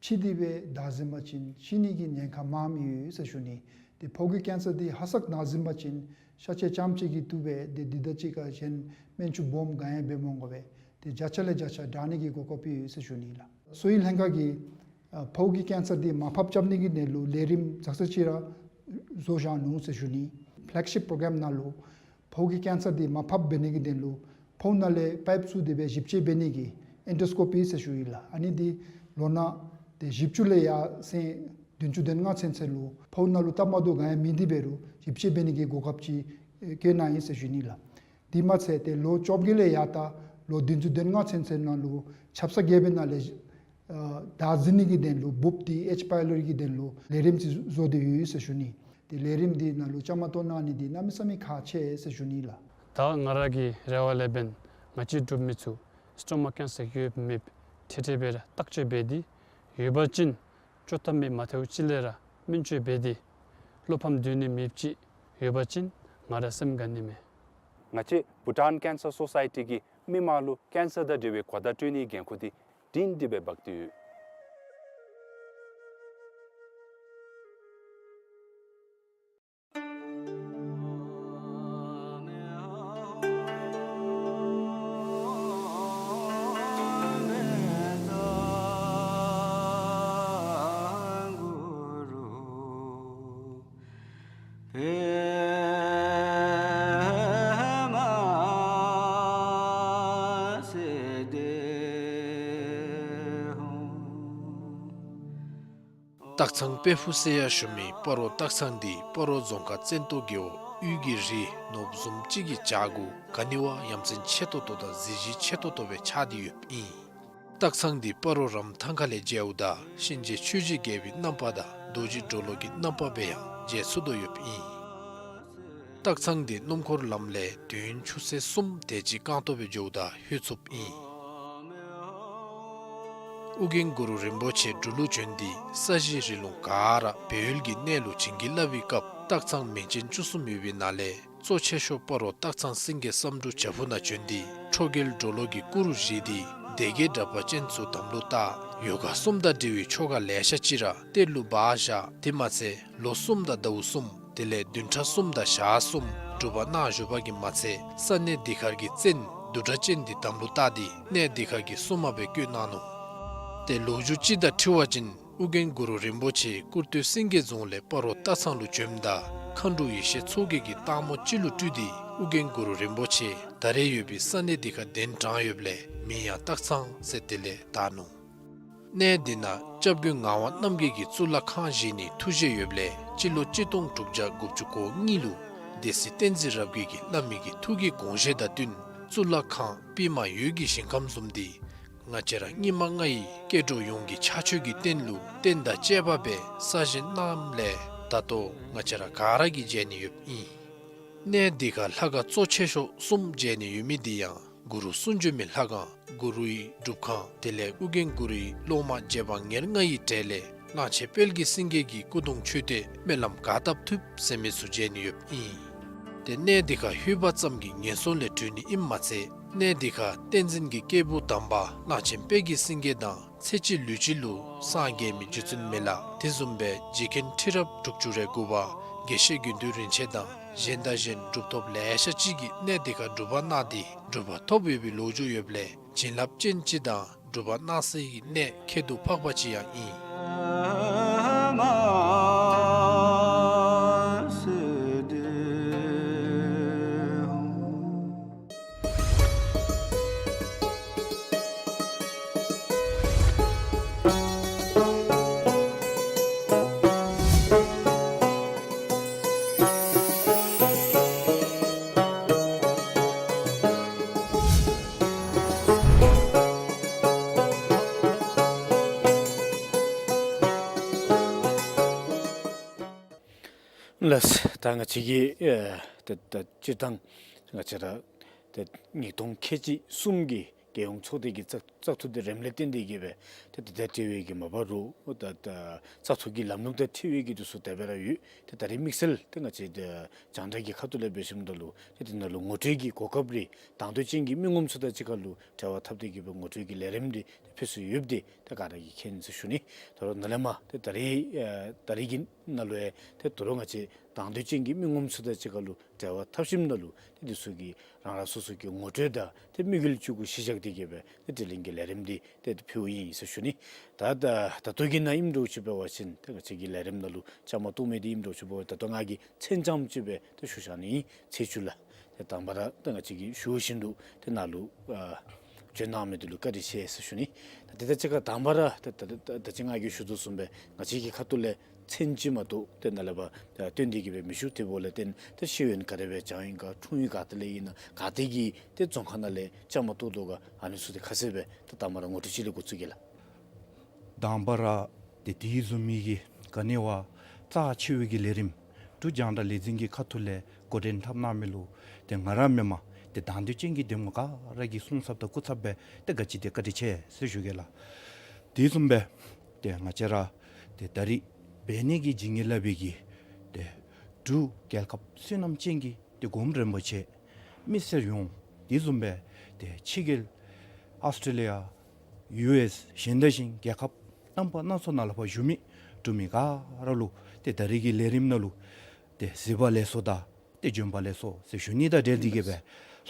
ཕྱི་འདི་སྦེ་བདའ་ཟུན་པ་ཅིན་ཤི་ནི་གི་ཉེན་ཁ་མངམ་ཡོད་ཟེར་ཞུ་ནི། ཏེ་ཕོཝ་གི་ཀེན་སར་འདི་ཧ་སག་ན་ཟུན་པ་ཅིན་ཤ་ཆས་ཙམ་ཅིག་གིས་བཏུབ་པས། ཏེ་འདི་དང་གཅིག་ཁར་གཞན་སྨན་ཆུ་སྦོམ་ག་ཡང་འབད་མི་དགོ་པས། ཏེ་བརྒྱ་ཆ་ལས་བརྒྱ་ཆ་དྲག་ནི་གི་གོ་སྐབས་ཡོད་ཟེར་ཞུ་ནི་ལགས། གསོ་བའི་ལྷན་ཁག་གིས་ཨ་ཕོཝ་གི་ཀེན་སར་འདི་མར་ཕབ་རྐྱབ་ནི་གི་དོན་ལུ་ལས་རིམ་ཙག་ཙིག་ཅིག་ར་བཟོ་བཞག་ནུག་ཟེར་ཞུ་ནི། ཕེ་ལེག་ཤིཔ་པྲོ་གྲམ་ནང་ལུ་ཕོཝ་གི་ཀེན་སར་འདི་མར་ཕབ་འབད་ནི་གི་དོན་ལུ་ཕོཝ་ནང་ལས་པའིཔ་བཙུགས་ཏེ་སྦེ་ཞིབ་དཔྱད་འབད་ནི་གི་ཨེན་ཌོ་སི་ཀོ་པི་ཟེར་ཞུ་ཡི་ལགས། ཨ་ནི་འདི་ལོ་ན་ཏེ་བཞི་བཅུ་ལས་ཡར་སེང་བདུན་ཅུ་དོན་ལྔ་ཚུན་ཚོད་ལུ་ཕོཝ་ནང་ལུ་སྟབས་མ་བདེཝ་ག་ཡང་མེད་དེ་འབད་རུང་ཞིབ་དཔྱད་འབད་ནི་གི་གོ་སྐབས་ཅིག་བཀོད་གནང་ཡི་ཟེར་ཞུ་ནི་ལགས། དེ་མ་ཚད་ཏེ་ལོ་བཅོ་བརྒྱད་ལས་ཡར་ད་ལོ་བདུན་ཅུ་དོན་ལྔ་ཚུན་ཚོད་ནང་ལུ་ཆབ་གསང་རྒྱལ་པོའི་ནང་ལས་ཨ་བདའ་ཟུན་ནི་གི་དོན་ལུ་འབུཔ་འདི་ཨེཆ་པའི་ལོཊ་གི་དོན་ལུ་ལས་རིམ་ཅིག་བཟོ་སྟེ་ཡོད་ཟེར་ཞུ་ནི། ཏེ་ལས་རིམ་འདི་ནང་ལུ་བཅའ་མར་གཏོགས་གནང་ནི་འདི་གནམ་མེད་ས་མེད་ཁག་ཆེ་ཟེར་ཞུ་ནི་ལགས། ད་ང་ར་གི་རེ་བ་ལས་འབདན་ང་བཅས་འབྲུག་མི་ཚུ་སི་ཊོ་མ་ཀེན་སར་ཡོདཔ་མེདཔ་ཐེ་ཐེ་སྦེ་ར་བརྟག་དཔྱད་འབད་དེ་ཡོད་པ་ཅིན་བཅོས་ཐབས་མེད་མ་ཐལཝ་ཅིག་ལས་ར་སྨན་བཅོས་འབད་དེ་བློ་ཕམ་སྡོད་ནི་མེདཔ་ཅིག་ཡོད་པ་ཅིན་ང་ར་སེམས་དགའ་ནི་མས། ང་བཅས་བྷུ་ཊཱན་ཀེན་སར་སོ་སའི་ཊི་གིས་མི་མང་ལུ་ཀེན་སར་དང་འབྲེལ་བའི་གོ་བརྡ་སྤྲོད་ནིའི་འགན་ཁུར་འདི་སྒྲིང་སྒྲི་སྦེ་འབག་སྟེ་ཡོད། སྟག་ཚང་དཔལ་ཕུག་ཟེར་ཡང་ཞུ་མི་སྤ་རོ་སྟག་ཚང་འདི་སྤ་རོ་རྫོང་ཁག་བཙན་ཏོ་རྒེད་འོག་དབུས་ཀྱི་རི་ནོར་བུ་བཟུམ་ཅིག་གི་བྱག་གུ་ག་ནི་བ་ཡ་མཚན་ཆེ་ཏོག་ཏོ་དང་གཟི་བརྗིད་ཆེ་ཏོག་ཏོ་སྦེ་ཆགས་ཏེ་ཡོདཔ་ཨིན། སྟག་ཚང་འདི་སྤ་རོ་རམ་ཐང་ཁ་ལས་མཇལཝ་ད་གཤིན་རྗེ་ཆོས་ཀྱི་རྒྱལ་པོའི་རྣམ་པ་དང་རྡོ་རྗེ་གྲོ་ལོད་ཀྱི་རྣམ་པ་སྦེ་ཡང་མཇལ་ཚུགས་དོ་ཡོདཔ་ཨིན། སྟག་ཚང་འདི་སྣུམ་འཁོར་ལམ་ལས་དུས་ཡུན་ཆུ་ཚོད་གསུམ་དེ་ཅིག་རྐང་སྟོང་སྦེ་འགྱོཝ་ད་ལྷོད་ཚུགསཔ་ཨིན། ཨོ་རྒྱན་གུ་རུ་རིན་པོ་ཆེ་འབྲུག་ལུ་བྱོན་ཏེ་ས་གཞི་རི་ལུང་ག་ར་སྦས་ཡུལ་གྱི་གནས་ལུ་བྱིན་གྱིས་བརླབས་པའི་སྐབས་སྟག་ཚང་མིང་ཅན་བཅུ་གསུམ་ཡོད་པའི་ནང་ལས་གཙོ་ཆེ་ཤོས་སྤ་རོ་སྟག་ཚང་སེང་གེ་བསམ་འགྲུབ་བྱག་ཕུག་ནང་བྱོན་ཏེ་ཁྲོ་རྒྱལ་གྲོ་ལོད་ཀྱི་སྐུ་རུ་བཞེངས་ཏེ་སྡེ་བརྒྱད་དྲེགས་པ་ཅན་ཚུ་དམ་ལུ་བཏགས། ཡོ་ག་གསུམ་དང་འབྲེལ་བའི་ཆོ་ག་ལེ་ཤ་ཅིག་ར་གཏེར་ལུ་སྦ་བཞག། དེ་མ་ཚད་ལོ་གསུམ་དང་ཟླཝ་གསུམ་དེ་ལས་བདུན་ཕྲག་གསུམ་དང་ཞག་གསུམ་སྒྲུབ་པ་གནང་བཞུགས་པ་གིས་མ་ཚད་ས་གནས་འདི་ཁར་གྱི་བཙན་ བདུད་དགྲ་ཅན་འདི་དམ་ལུ་བཏགས་ཏེ་གནས་འདི་ཁ་གི་སྲུང་མ་སྦེ་བསྐོས་གནང་ནུག། ཏེ་ལོ་རྒྱུས་ཅིག་དང་འཁྲིལ་བ་ཅིན་ཨོ་རྒྱན་གུ་རུ་རིན་པོ་ཆེ་ཀུར་སྟོད་སེང་གེ་རྫོང་ལས་སྤ་རོ་སྟག་ཚང་ལུ་བྱོནམ་ད་མཁའ་འགྲོ་ཡེ་ཤེས་མཚོ་རྒྱལ་གྱིས་སྟག་མོ་ཅིག་ལུ་སྤྲུལ་ཏེ་ཨོ་རྒྱན་གུ་རུ་རིན་པོ་ཆེ་ད་རེས་ཡོད་པའི་ས་གནས་འདི་ཁར་གདན་དྲངས་ཡོདཔ་ལས་མིང་ཡང་སྟག་ཚང་ཟེར་དེ་ལས་བཏགས་ནུག། གནས་འདི་ནང་སྐྱབས་མགོན་ངག་དབང་རྣམ་རྒྱལ་གྱིས་གཙུག་ལག་ཁང་བཞེངས་ནིའི་ཐུགས་བཞེད་ཡོདཔ་ལས་སྤྱི་ལོ་གཅིག་སྟོང་དྲུག་བརྒྱ་དགུ་བཅུ་གོ་གཉིས་ལུ་སྡེ་སྲིད་བསྟན་འཛིན་རབ་རྒྱས་ཀྱིས་བླ་མའི་གི་ཐུགས་ཀྱི་དགོངས་བཞེད་དང་བསྟུན་གཙུག་ལག་ཁང་པདྨ་འོད་ཀྱི་ཞིང་ཁམས་བཟུམ་འདི་ང་བཅས་ར་སྙིགས་མ་ལྔ་ཡི་སྐྱེ་འགྲོ་ཡོངས་ཀྱི་ཕྱག་མཆོད་ཀྱི་རྟེན་ལུ་རྟེན་དང་བཅས་པ་སྦེ་གསར་བཞེངས་གནངམ་ལས་ད་ལྟོ་ང་བཅས་ར་ག་ར་གིས་མཇལ་ནི་ཡོདཔ་ཨིན། གནས་འདི་ཁར་ལྷ་ཁང་གཙོ་ཆེ་ཤོས་གསུམ་མཇལ་ནི་ཡོད་མི་འདི་ཡང་གུ་རུ་གསུང་བྱོན་མའི་ལྷ་ཁང་གུ་རུའི་སྒྲུབ་ཁང་དེ་ལས་ཨོ་རྒྱན་གུ་རུའི་སློབ་མ་རྗེ་འབངས་ཉེར་ལྔ་ཡི་གྲས་ལས་གླང་ཆེན་དཔལ་གྱི་སེང་གེ་གི་སྐུ་གདུང་མཆོད་རྟེན་སྨོན་ལམ་ག་བཏབ་ཐུབ་ཟེར་མི་ཚུ་མཇལ་ནི་ཡོདཔ་ཨིན། ཏེ་གནས་འདི་ཁར་ལྷོད་པ་ཙམ་གྱིས་ངན་སོང་ལས་གྲོལ་ནི་ཨིནམ་མ་ཚད་གནས་འདི་ཁར་བསྟན་འཛིན་གྱི་སྐྱེས་བུ་དམ་པ་གླང་ཆེན་དཔལ་གྱི་སེང་གེ་དང་ཚེ་གཅིག་ལུས་གཅིག་ལུ་སངས་རྒྱས་མི་རྗེ་བཙུན་མི་ལ་དེ་བཟུམ་སྦེ་རྗེ་མཁན་ཁྲི་རབས་དྲུག་ཅུ་རེ་དགུ་པ་དགེ་བཤེས་དགེ་འདུན་རིན་ཆེན་དང་གཞན་དང་གཞན་གྲུབ་ཐོབ་ལེ་ཤ་ཅིག་གིས་གནས་འདི་ཁར་སྒྲུབ་པ་གནང་སྟེ་གྲུབ་པ་ཐོབ་ཡོད་པའི་ལོ་རྒྱུས་ཡོདཔ་ལས་བྱིན་རླབས་ཅན་ཅིག་དང་སྒྲུབ་པ་གནང་སའི་གནས་ཁྱད་དུ་འཕགས་པ་ཅིག་ཡང་ཨིན། ལགས། ད་ང་བཅས་ཀྱིས་ཨེ་ད་ད་སྤྱིར་བཏང་ང་བཅས་ར་ད་ཉིས་སྟོང་ཁལ་གཅིག་གསུམ་གྱི་རྒྱལ་ཡོངས་ཚོགས་སྡེ་གི་བཙག་བཙག་འཐུ་འདི་རནམ་ལས་བརྟེན་ཏེ་གིས་སྦེ་ད་དེ་དང་འཁྲིལ་བའི་གི་མ་པ་རུ་ད་ད་བཙག་འཐུ་གི་ལམ་ལུགས་དང་འཁྲིལ་བའི་གི་དུས་སུ་དེ་སྦེ་ར་ཡོད། ད་ད་རེས་དམིགས་བསལ་ད་ང་བཅས་ད་རྒྱང་བསྒྲགས་ཀྱི་ཁ་ཐུག་ལས་འབད་ཞིནམ་ད་ལུ་ད་དེ་ནང་ལུ་ངོ་སྤྲོད་ཀྱི་གོ་སྐབས་རེ་དང་འདོད་ཅན་གྱི་མི་ངོམ་ཚུ་དང་གཅིག་ཁར་ལུ་འབྲེལ་བ་འཐབ་སྟེ་གིས་སྦེ་ངོ་སྤྲོད་ཀྱི་ལས་རིམ་འདི་ཕུལ་སྲོལ་ཡོདཔ་འདི་ད་ག་ར་གིས་མཁྱེན་ཟེར་ཞུ་ནི། ད་རུང་ནཱ་ལས་མར་ད་ད་རེས་ཨེ་ད་རེས་ཀྱི་ནང་ལུ་ཡང་ད་ད་རུང་ང་བཅས་དང་འདོད་ཅན་གྱི་མི་ངོམ་ཚུ་དང་གཅིག་ཁར་ལུ་འབྲེལ་བ་འཐབ་ཞིནམ་ད་ལུ་ཏེ་འདི་ཚུ་གིས་རང་རང་སོ་སོ་གི་ངོ་སྤྲོད་དང་ཏེ་དམིགས་ཡུལ་ཚུ་གུ་གཞི་བཞག་སྟེ་གིས་སྦེ་ཏེ་དྲི་ལན་གྱི་ལས་རིམ་འདི་ཏེ་ཕུལཝ་ཨིན་ཟེར་ཞུ་ནི། ད་ད་ད་ལྟོ་གི་ནང་ཨིནམ་འདྲཝ་ཅིག་འབད་བ་ཅིན་ཏེ་ང་བཅས་ཀྱི་ལས་རིམ་ནང་ལུ་བཅའ་མར་གཏོགས་མི་འདི་ཨིནམ་འདྲཝ་ཅིག་འབད་བ་ད་ལྟོ་ང་གིས་མཚན་ཙམ་ཅིག་སྦེ་ཏེ་ཞུ་བཞག་ནི་ཨིན། ཚེས་བཅུ་ལུ་ཏེ་དང་པ་ར་ཏེ་ང་བཅས་ཀྱིས་ཞུ་བཞིན་དུ་ཏེ་ནཱ་ལུ་ཨ་བྱོན་གནང་མི་འདི་ལུ་བཀའ་དྲིན་ཆེ་ཟེར་ཞུ་ནི། ད་དེ་དང་གཅིག་ཁར་དང་པ་ར་ད་ད་ད་ད་ཅི་ང་གིས་ཞུ་དོ་བཟུམ་སྦེ་ང་བཅས་ཀྱི་ཁ་ཐུག་ལས་མཚན་ཅིག་མ་གཏོགས་ཏེ་ནཱ་ལས་ཕར་ཨ་བཏོན་ཏེ་གིས་སྦེ་མི་ཞུ། དེ་འབདཝ་ལས་བརྟེན་ཏེ་ཤེས་ཡོན་ག་དེ་སྦེ་སྦྱང་ཡི་ག་འཁྲུངས་ཡུལ་ག་ཏེ་ལས་ཨིན་ན་ག་ཏེ་གི་ཏེ་རྫོང་ཁག་ནང་ལས་བཅའ་མར་གཏོགས་དོ་ག་ཨ་ནི་ཚུ་ཏེ་ཁ་གསལ་སྦེ་ཏེ་དང་པ་ར་ངོ་སྤྲོད་ཅིག་ལས་འགོ་བཙུགས་གེ་ལགས། དང་པ་ར་ཏེ་དེ་བཟུམ་མའི་གི་ག་ནི་བ་རྩ་ཆེ་བའི་གི་ལས་རིམ་འབྲུག་རྒྱང་བསྒྲགས་ལས་འཛིན་གྱི་ཁ་ཐུག་ལས་འགོ་འདྲེན་འཐབ་གནང་མི་ལུ་ཏེ་ང་ར་མེན་པར་ཏེ་དང་འདོད་ཅན་གྱི་འདེམས་ངོ་ག་ར་གི་གསུང་ཚབ་དང་སྐུ་ཚབ་སྦེ་ཏེ་ག་ཅི་ཏེ་བཀའ་དྲིན་ཆེ་ཟེར་ཞུ་གེ་ལགས། དེ་བཟུམ་སྦེ་ཏེ་ང་བཅས་ར་ཏེ་ད་རིས་འབད་ནི་གི་བྱིན་གྱིས་བརླབས་པའི་གི་ཏེ་འབྲུག་རྒྱལ་ཁབ་བསོད་ནམས་ཅན་གྱི་ཏེ་གོངམ་རིན་པོ་ཆེ་མི་སེར་ཡོངས་དེ་བཟུམ་སྦེ་ཏེ་ཕྱི་རྒྱལ་ཨཱོས་ཊྲེ་ལི་ཡ་ཡུ་ཨེསི་གཞན་དང་གཞན་རྒྱལ་ཁབ་རྣམ་པ་སྣ་ཚོགས་ནང་ལས་ཕར་བཞུགས་མི་འབྲུག་མི་ག་ར་ལུ་ཏེ་ད་རིས་ཀྱི་ལས་རིམ་ནང་ལུ་ཏེ་གཟིགས་པ་ལེགས་སོ་དང་ཏེ་བྱོན་པ་ལེགས་སོ་ཟེར་ཞུ་ནི་དང་འབྲེལ་ཏེ་གིས་སྦེ་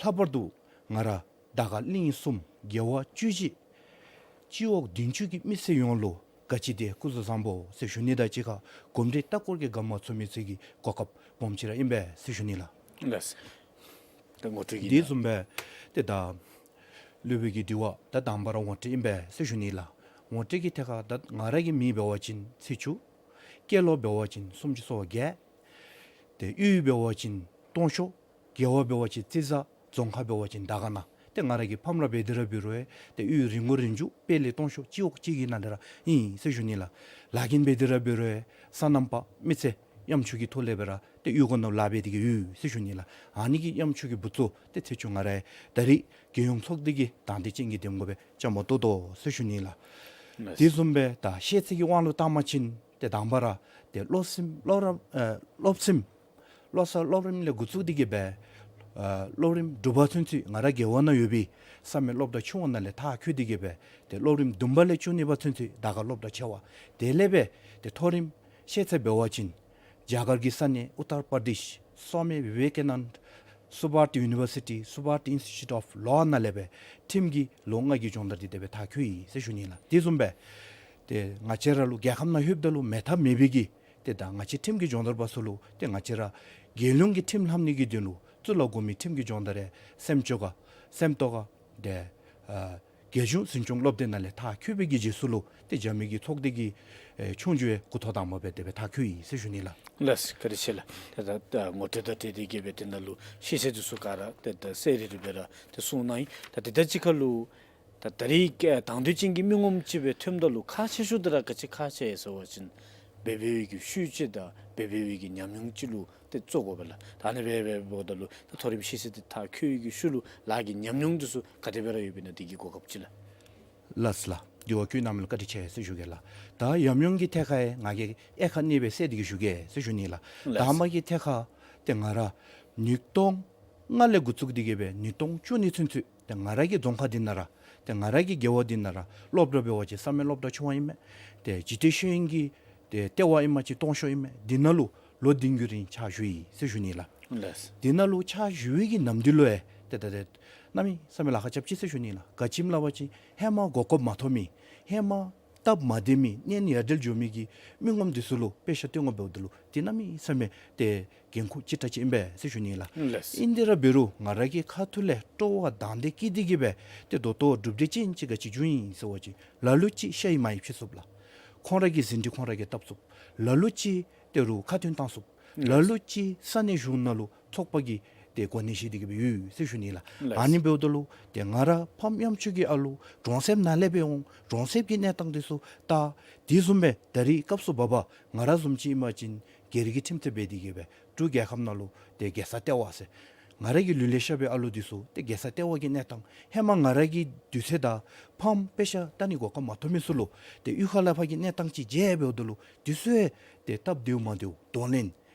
ལྷག་པར་དུ་ང་ར་དར་དཀར་གླིང་གསུམ་རྒེད་འོག་བཅུ་བཞི་སྤྱི་འོག་བདུན་ཅུ་གི་མི་སེར་ཡོངས་ལུ་ག་ཅི་ཏེ་སྐུ་གཟུགས་བཟང་པོ་ཟེར་ཞུ་ནི་དང་གཅིག་ཁར་གོམས་འདྲིས་ལྟ་སྐོར་གྱི་དགའ་མ་ཚུད་མི་ཚུ་གི་གོ་སྐབས་སྦོམ་ཅིག་ར་ཨིན་པས་ཟེར་ཞུ་ནི་ལགས། ལགས། ད་ངོ་སྤྲོད་ཀྱི་དེ་བཟུམ་སྦེ་ཏེ་ད་སློབ་དཔོན་གྱི་དྲི་བ་ད་དང་པ་ར་ངོ་སྤྲོད་ཨིན་པས་ཟེར་ཞུ་ནི་ལགས། ངོ་སྤྲོད་ཀྱི་ཐད་ཁར་ད་ང་ར་གི་མིང་འབད་བ་ཅིན་ཚེ་མཆོག། སྐྱེས་ལོ་འབད་བ་ཅིན་སུམ་ཅུ་སོ་བརྒྱད། ཏེ་གཡུས་འབད་བ་ཅིན་སྟོང་ཤོག། རྒེད་འོག་འབད་བ་ཅིན་རྩི་བྱང་། རྫོང་ཁག་འབད་བ་ཅིན་དར་དཀར་ན། ཏེ་ང་ར་གི་ཕམ་ར་འབད་དེ་ར་འབད་རུང་ཡང་ཏེ་གཡུས་རི་མགོ་རི་མཇུག་དཔལ་ལེ་སྟོང་ཤོག་སྤྱི་འོག་གཅིག་གི་ནང་ལས་ར་ཨིན་ཟེར་ཞུ་ནི་ལགས། ལཱ་འགན་འབད་དེ་ར་འབད་རུང་ཡང་སོ་ནམ་པ་མི་ཚེ་གཡམ་ཆུང་གི་ཐོག་ལས་སྦེ་ར་ཏེ་གཡུས་སྒོ་ནང་ལཱ་འབད་དེ་གིས་ཡོད་ཟེར་ཞུ་ནི་ལགས། ཨ་ནི་གི་གཡམ་ཆུང་གི་བུ་ཚུ་ཏེ་ཚེ་མཆོག་ང་ར་ད་རིས་རྒྱལ་ཡོངས་ཚོགས་སྡེ་གི་དང་འདོད་ཅན་གྱི་འདེམས་ངོ་སྦེ་བཅའ་མར་གཏོགས་དོ་ཟེར་ཞུ་ནི་ལགས། དེ་བཟུམ་སྦེ་ད་ཤེས་ཚད་ཀྱི་དབང་ལུ་བཏང་པ་ཅིན་ཏེ་དང་པ་ར་ཏེ་སློབ་ཚན་སློབ་རིམ་ཨེ་སློབ་ཚན་སློབ་གསར་སློབ་རིམ་ལས་འགོ་བཙུགས་ཏེ་གིས་སྦེ་ཨ་སློབ་རིམ་དྲུག་པ་ཚུན་ཚོད་ང་ར་རྒེད་འོག་ནང་ཡོད་པའི་ས་མེད་སློབ་གྲྭ་ཆུང་བ་ནང་ལས་མཐར་འཁྱོལ་ཏེ་གིས་སྦེ་ཏེ་སློབ་རིམ་བདུན་པ་ལས་བཅུ་གཉིས་པ་ཚུན་ཚོད་དར་དཀར་སློབ་གྲྭ་ཆེ་བ། དེ་ལས་སྦེ་ཏེ་མཐོ་རིམ་ཤེས་ཚད་འབད་བ་ཅིན་རྒྱ་གར་གྱི་ས་གནས་ཨུ་ཏར་པར་དེཤ་སཱ་མི་བི་བེ་ཀ་ནན་ཌ་ སུ་བཱརཊ་ཡུ་ནི་བར་སི་ཊི་སུ་བཱརཊ་ཨིན་སི་ཊི་ཊུཊ་ཨོཕ་ལོ་ནང་ལས་སྦེ་ཁྲིམས་ཀྱི་ལོ་ལྔ་གི་སྦྱོང་བརྡར་འདི་དེ་སྦེ་མཐར་འཁྱོལ་ཡི་ཟེར་ཞུ་ནི་ལགས། དེ་བཟུམ་སྦེ་ཏེ་ང་བཅས་ར་ལུ་རྒྱལ་ཁབ་ནང་ལྷོདཔ་ད་ལུ་མེད་ཐབས་མེད་པའི་གི་ཏེ་ད་ང་བཅས་ཁྲིམས་ཀྱི་སྦྱོང་བརྡར་པ་ཚུ་ལུ་ཏེ་ང་བཅས་ར་རྒྱལ་ཡོངས་ཀྱི་ཁྲིམས་ལྷབ་ནི་གི་དོན་ལུ་གཙུག་ལག་སྒོ་མོའི་ཁྲིམས་ཀྱི་སྦྱོང་བརྡར་རེ་སེམས་སྐྱོ་ག་སེམས་རྟོགས་ག་ཏེ་ཨ་རྒྱལ་གཞུང་འཛིན་སྐྱོང་སློབ་སྡེ་ནང་ལས་མཐར་འཁྱོལ་བའི་གི་རྗེས་སུ་ལུ་ཏེ་རྒྱབ་མི་གི་ཚོགས་སྡེ་གི་ཨེ་ཆོས་རྒྱུགས་འགོ་ཐོག་དང་པ་སྦེ་དེ་སྦེ་མཐར་འཁྱོལ་ཡི་ཟེར་ཞུ་ནི་ལགས། ལགས་སོ། བཀའ་དྲིན་ཆེ་ལགས། ད་ད་ད་ངོ་སྤྲོད་དང་འབྲེལ་ཏེ་གི་སྦེ་དེ་ནང་ལུ་ཤེས་ཚད་ཚུ་ག་ར་ད་ད་གསལ་རི་རི་སྦེ་ར་ཏེ་གསུངས་གནང་ཡི། ད་དེ་དང་གཅིག་ཁར་ལུ་ད་ད་རིས་ཨེ་དང་འདོད་ཅན་གྱི་མི་ངོམ་ཅིག་སྦེ་ཐོནམ་ད་ལུ་ཁག་ཆེ་ཤོས་འདི་ར་ག་ཅི་ཁག་ཆེ་ཟེར་བ་ཅིན་འབད་འབད་བའི་གི་ཤུལ་ཅིག་དང་འབད་འབད་བའི་གི་ཉམས་མྱོང་ཅིག་ལུ་ཏེ་བཙུགས་དགོ་པས་ལགས། ད་ཨ་ནི་སྦེ་འབདཝ་ད་ལུ་ད་མཐོ་རིམ་ཤེས་ཚད་འདི་མཐར་འཁྱོལ་བའི་གི་ཤུལ་ལུ་ལཱ་གི་ཉམས་མྱོང་འདི་ཚུ་ག་དེ་སྦེ་ར་ཡོདཔ་ཨིན་ན་དེ་གི་གོ་སྐབས་ཅིག་ལགས། ལགས་སོ་ལགས། འདི་བ་བཀོད་གནང་མི་ལུ་བཀའ་དྲིན་ཆེ་ཟེར་ཞུ་གེ་ལགས། ད་ཉམས་མྱོང་གི་ཐད་ཁར་ཡང་ང་གིས་དབྱེ་ཁག་གཉིས་སྦེ་བསལ་ཏེ་གི་ཞུ་གེ་ཟེར་ཞུ་ནི་ལགས། ལགས་སོ། དང་པ་གི་ཐད་ཁར་ཏེ་ང་ར་ཉིས་སྟོང་ལྔ་ལས་འགོ་བཙུགས་ཏེ་གི་སྦེ་ཉིས་སྟོང་བཅུ་གཉིས་ཚུན་ཚོད་ཏེ་ང་ར་གི་རྫོང་ཁག་འདི་ནང་ར་ཏེ་ང་ར་གི་སྒེར་བ་འདི་ནང་ར་སློབ་གྲྭ་འབད་བ་ཅིན་བསམ་ཡས་སློབ་གྲྭ་ཆུང་བ་ཨིན་མས། ཏེ་འཇིག་རྟེན་ཤེས་ཡོན་གྱི་ཏེ་ལྟེ་བ་ཨིན་པ་ཅིན་སྟོང་ཤོག་ཨིན་མས། འདི་ནང་ལུ་ལོ་བདུན་གྱི་རིང་ཕྱག་ཞུ་ཡི་ཟེར་ཞུ་ནི་ལགས། ལགས་སོ། འདི་ནང་ལུ་ཕྱག་ཞུ་བའི་གི་ནམ་དུས་ལུ་ཡང་ཏེ་ད་ཏེ་གནམ་མེད་ས་མེད་ལཱ་ཁག་རྐྱབ་ཅི་ཟེར་ཞུ་ནི་ལགས། ག་ཅི་སྨོ་སླབ་པ་ཅིན་ཧེ་མ་གོ་སྐབས་མ་ཐོབ་མི་ཧེ་མ་སྟབས་མ་བདེ་མི་གཉེན་ཡ་བྲལ་འགྱོ་མི་གི་མི་ངོམ་འདི་ཚུ་ལུ་དཔེ་ཆ་སྟོན་དགོཔ་འབདཝ་ད་ལུ་ཏེ་གནམ་མེད་ས་མེད་ཏེ་འགན་ཁུར་ཆེ་དྲགས་ཅིག་ཨིན་པས་ཟེར་ཞུ་ནི་ལགས། ལགས་སོ། ཨིན་དེ་ར་འབད་རུང་ང་ར་གི་ཁ་ཐུག་ལས་སྤྲོ་བ་དང་འདོད་བསྐྱེད་དེ་གི་སྦེ་ཏེ་ད་ལྟོ་གྲུབ་འབྲས་ཅན་ཅིག་ག་ཅི་བྱུང་ཡི་ཟེར་བ་ཅིན་ལ་ལུ་ཅིག་ཤ་ཡི་མ་ཡི་ཕྱེ་ཚུགསཔ་ལགས། ཁོང་ར་གི་ཟིན་བྲིས་ཁོང་ར་གིས་བཏབ་ཚུགསཔ། ལ་ལུ་ཅིག་ཏེ་རུང་ཁ་འདོན་བཏང་ཚུགསཔ། ལ་ལུ་ཅིག་ས་གནས་གཞུང་ནང་ལུ་ཚོགས་པ་གིས་ཏེ་གོ་གནས་བཞེས་ཏེ་གི་སྦེ་ཡོད་ཟེར་ཞུ་ནི་ལགས། ལགས། ཨ་ནི་འབདཝ་ད་ལུ་ཏེ་ང་ར་ཕམ་ཡམ་ཆུ་གི་ཨ་ལུ་གྲོང་གསེབ་ནང་ལས་སྦེ་འོང་། གྲོང་གསེབ་ཀྱི་གནས་སྟངས་འདི་ཚུ་ད་དེ་བཟུམ་སྦེ་ད་རིས་སྐབས་སུ་བབ་པ་ང་ར་བཟུམ་ཅིག་ཨིན་པ་ཅིན་སྒེར་གྱི་ཁྲིམས་རྩོད་འབད་དེ་གི་སྦེ་འབྲུག་རྒྱལ་ཁབ་ནང་ལུ་ཏེ་རྒྱལ་ས་ལྟེ་བ་ཟེར་ང་ར་གི་ལུས་ལས་ཤར་བའི་ཨ་ལུ་འདི་ཚུ་ཏེ་རྒྱལ་ས་ལྟེ་བ་གི་གནས་སྟངས་ཧེ་མ་ང་ར་གི་དུས་ཚོད་དང་ཕམ་དཔེ་ཆ་ལྟ་ནི་གོ་སྐབས་མ་ཐོབ་མི་ཚུ་ལུ་ཏེ་གཡུས་ཁ་ལས་ཕར་གྱི་གནས་སྟངས་ཅིག་མཇལ་འབདཝ་ད་ལུ་འདི་ཚུ་ཡང་ཏེ་སྟབས་བདེཝ་མ་བདེཝ་གདོང་ལེན་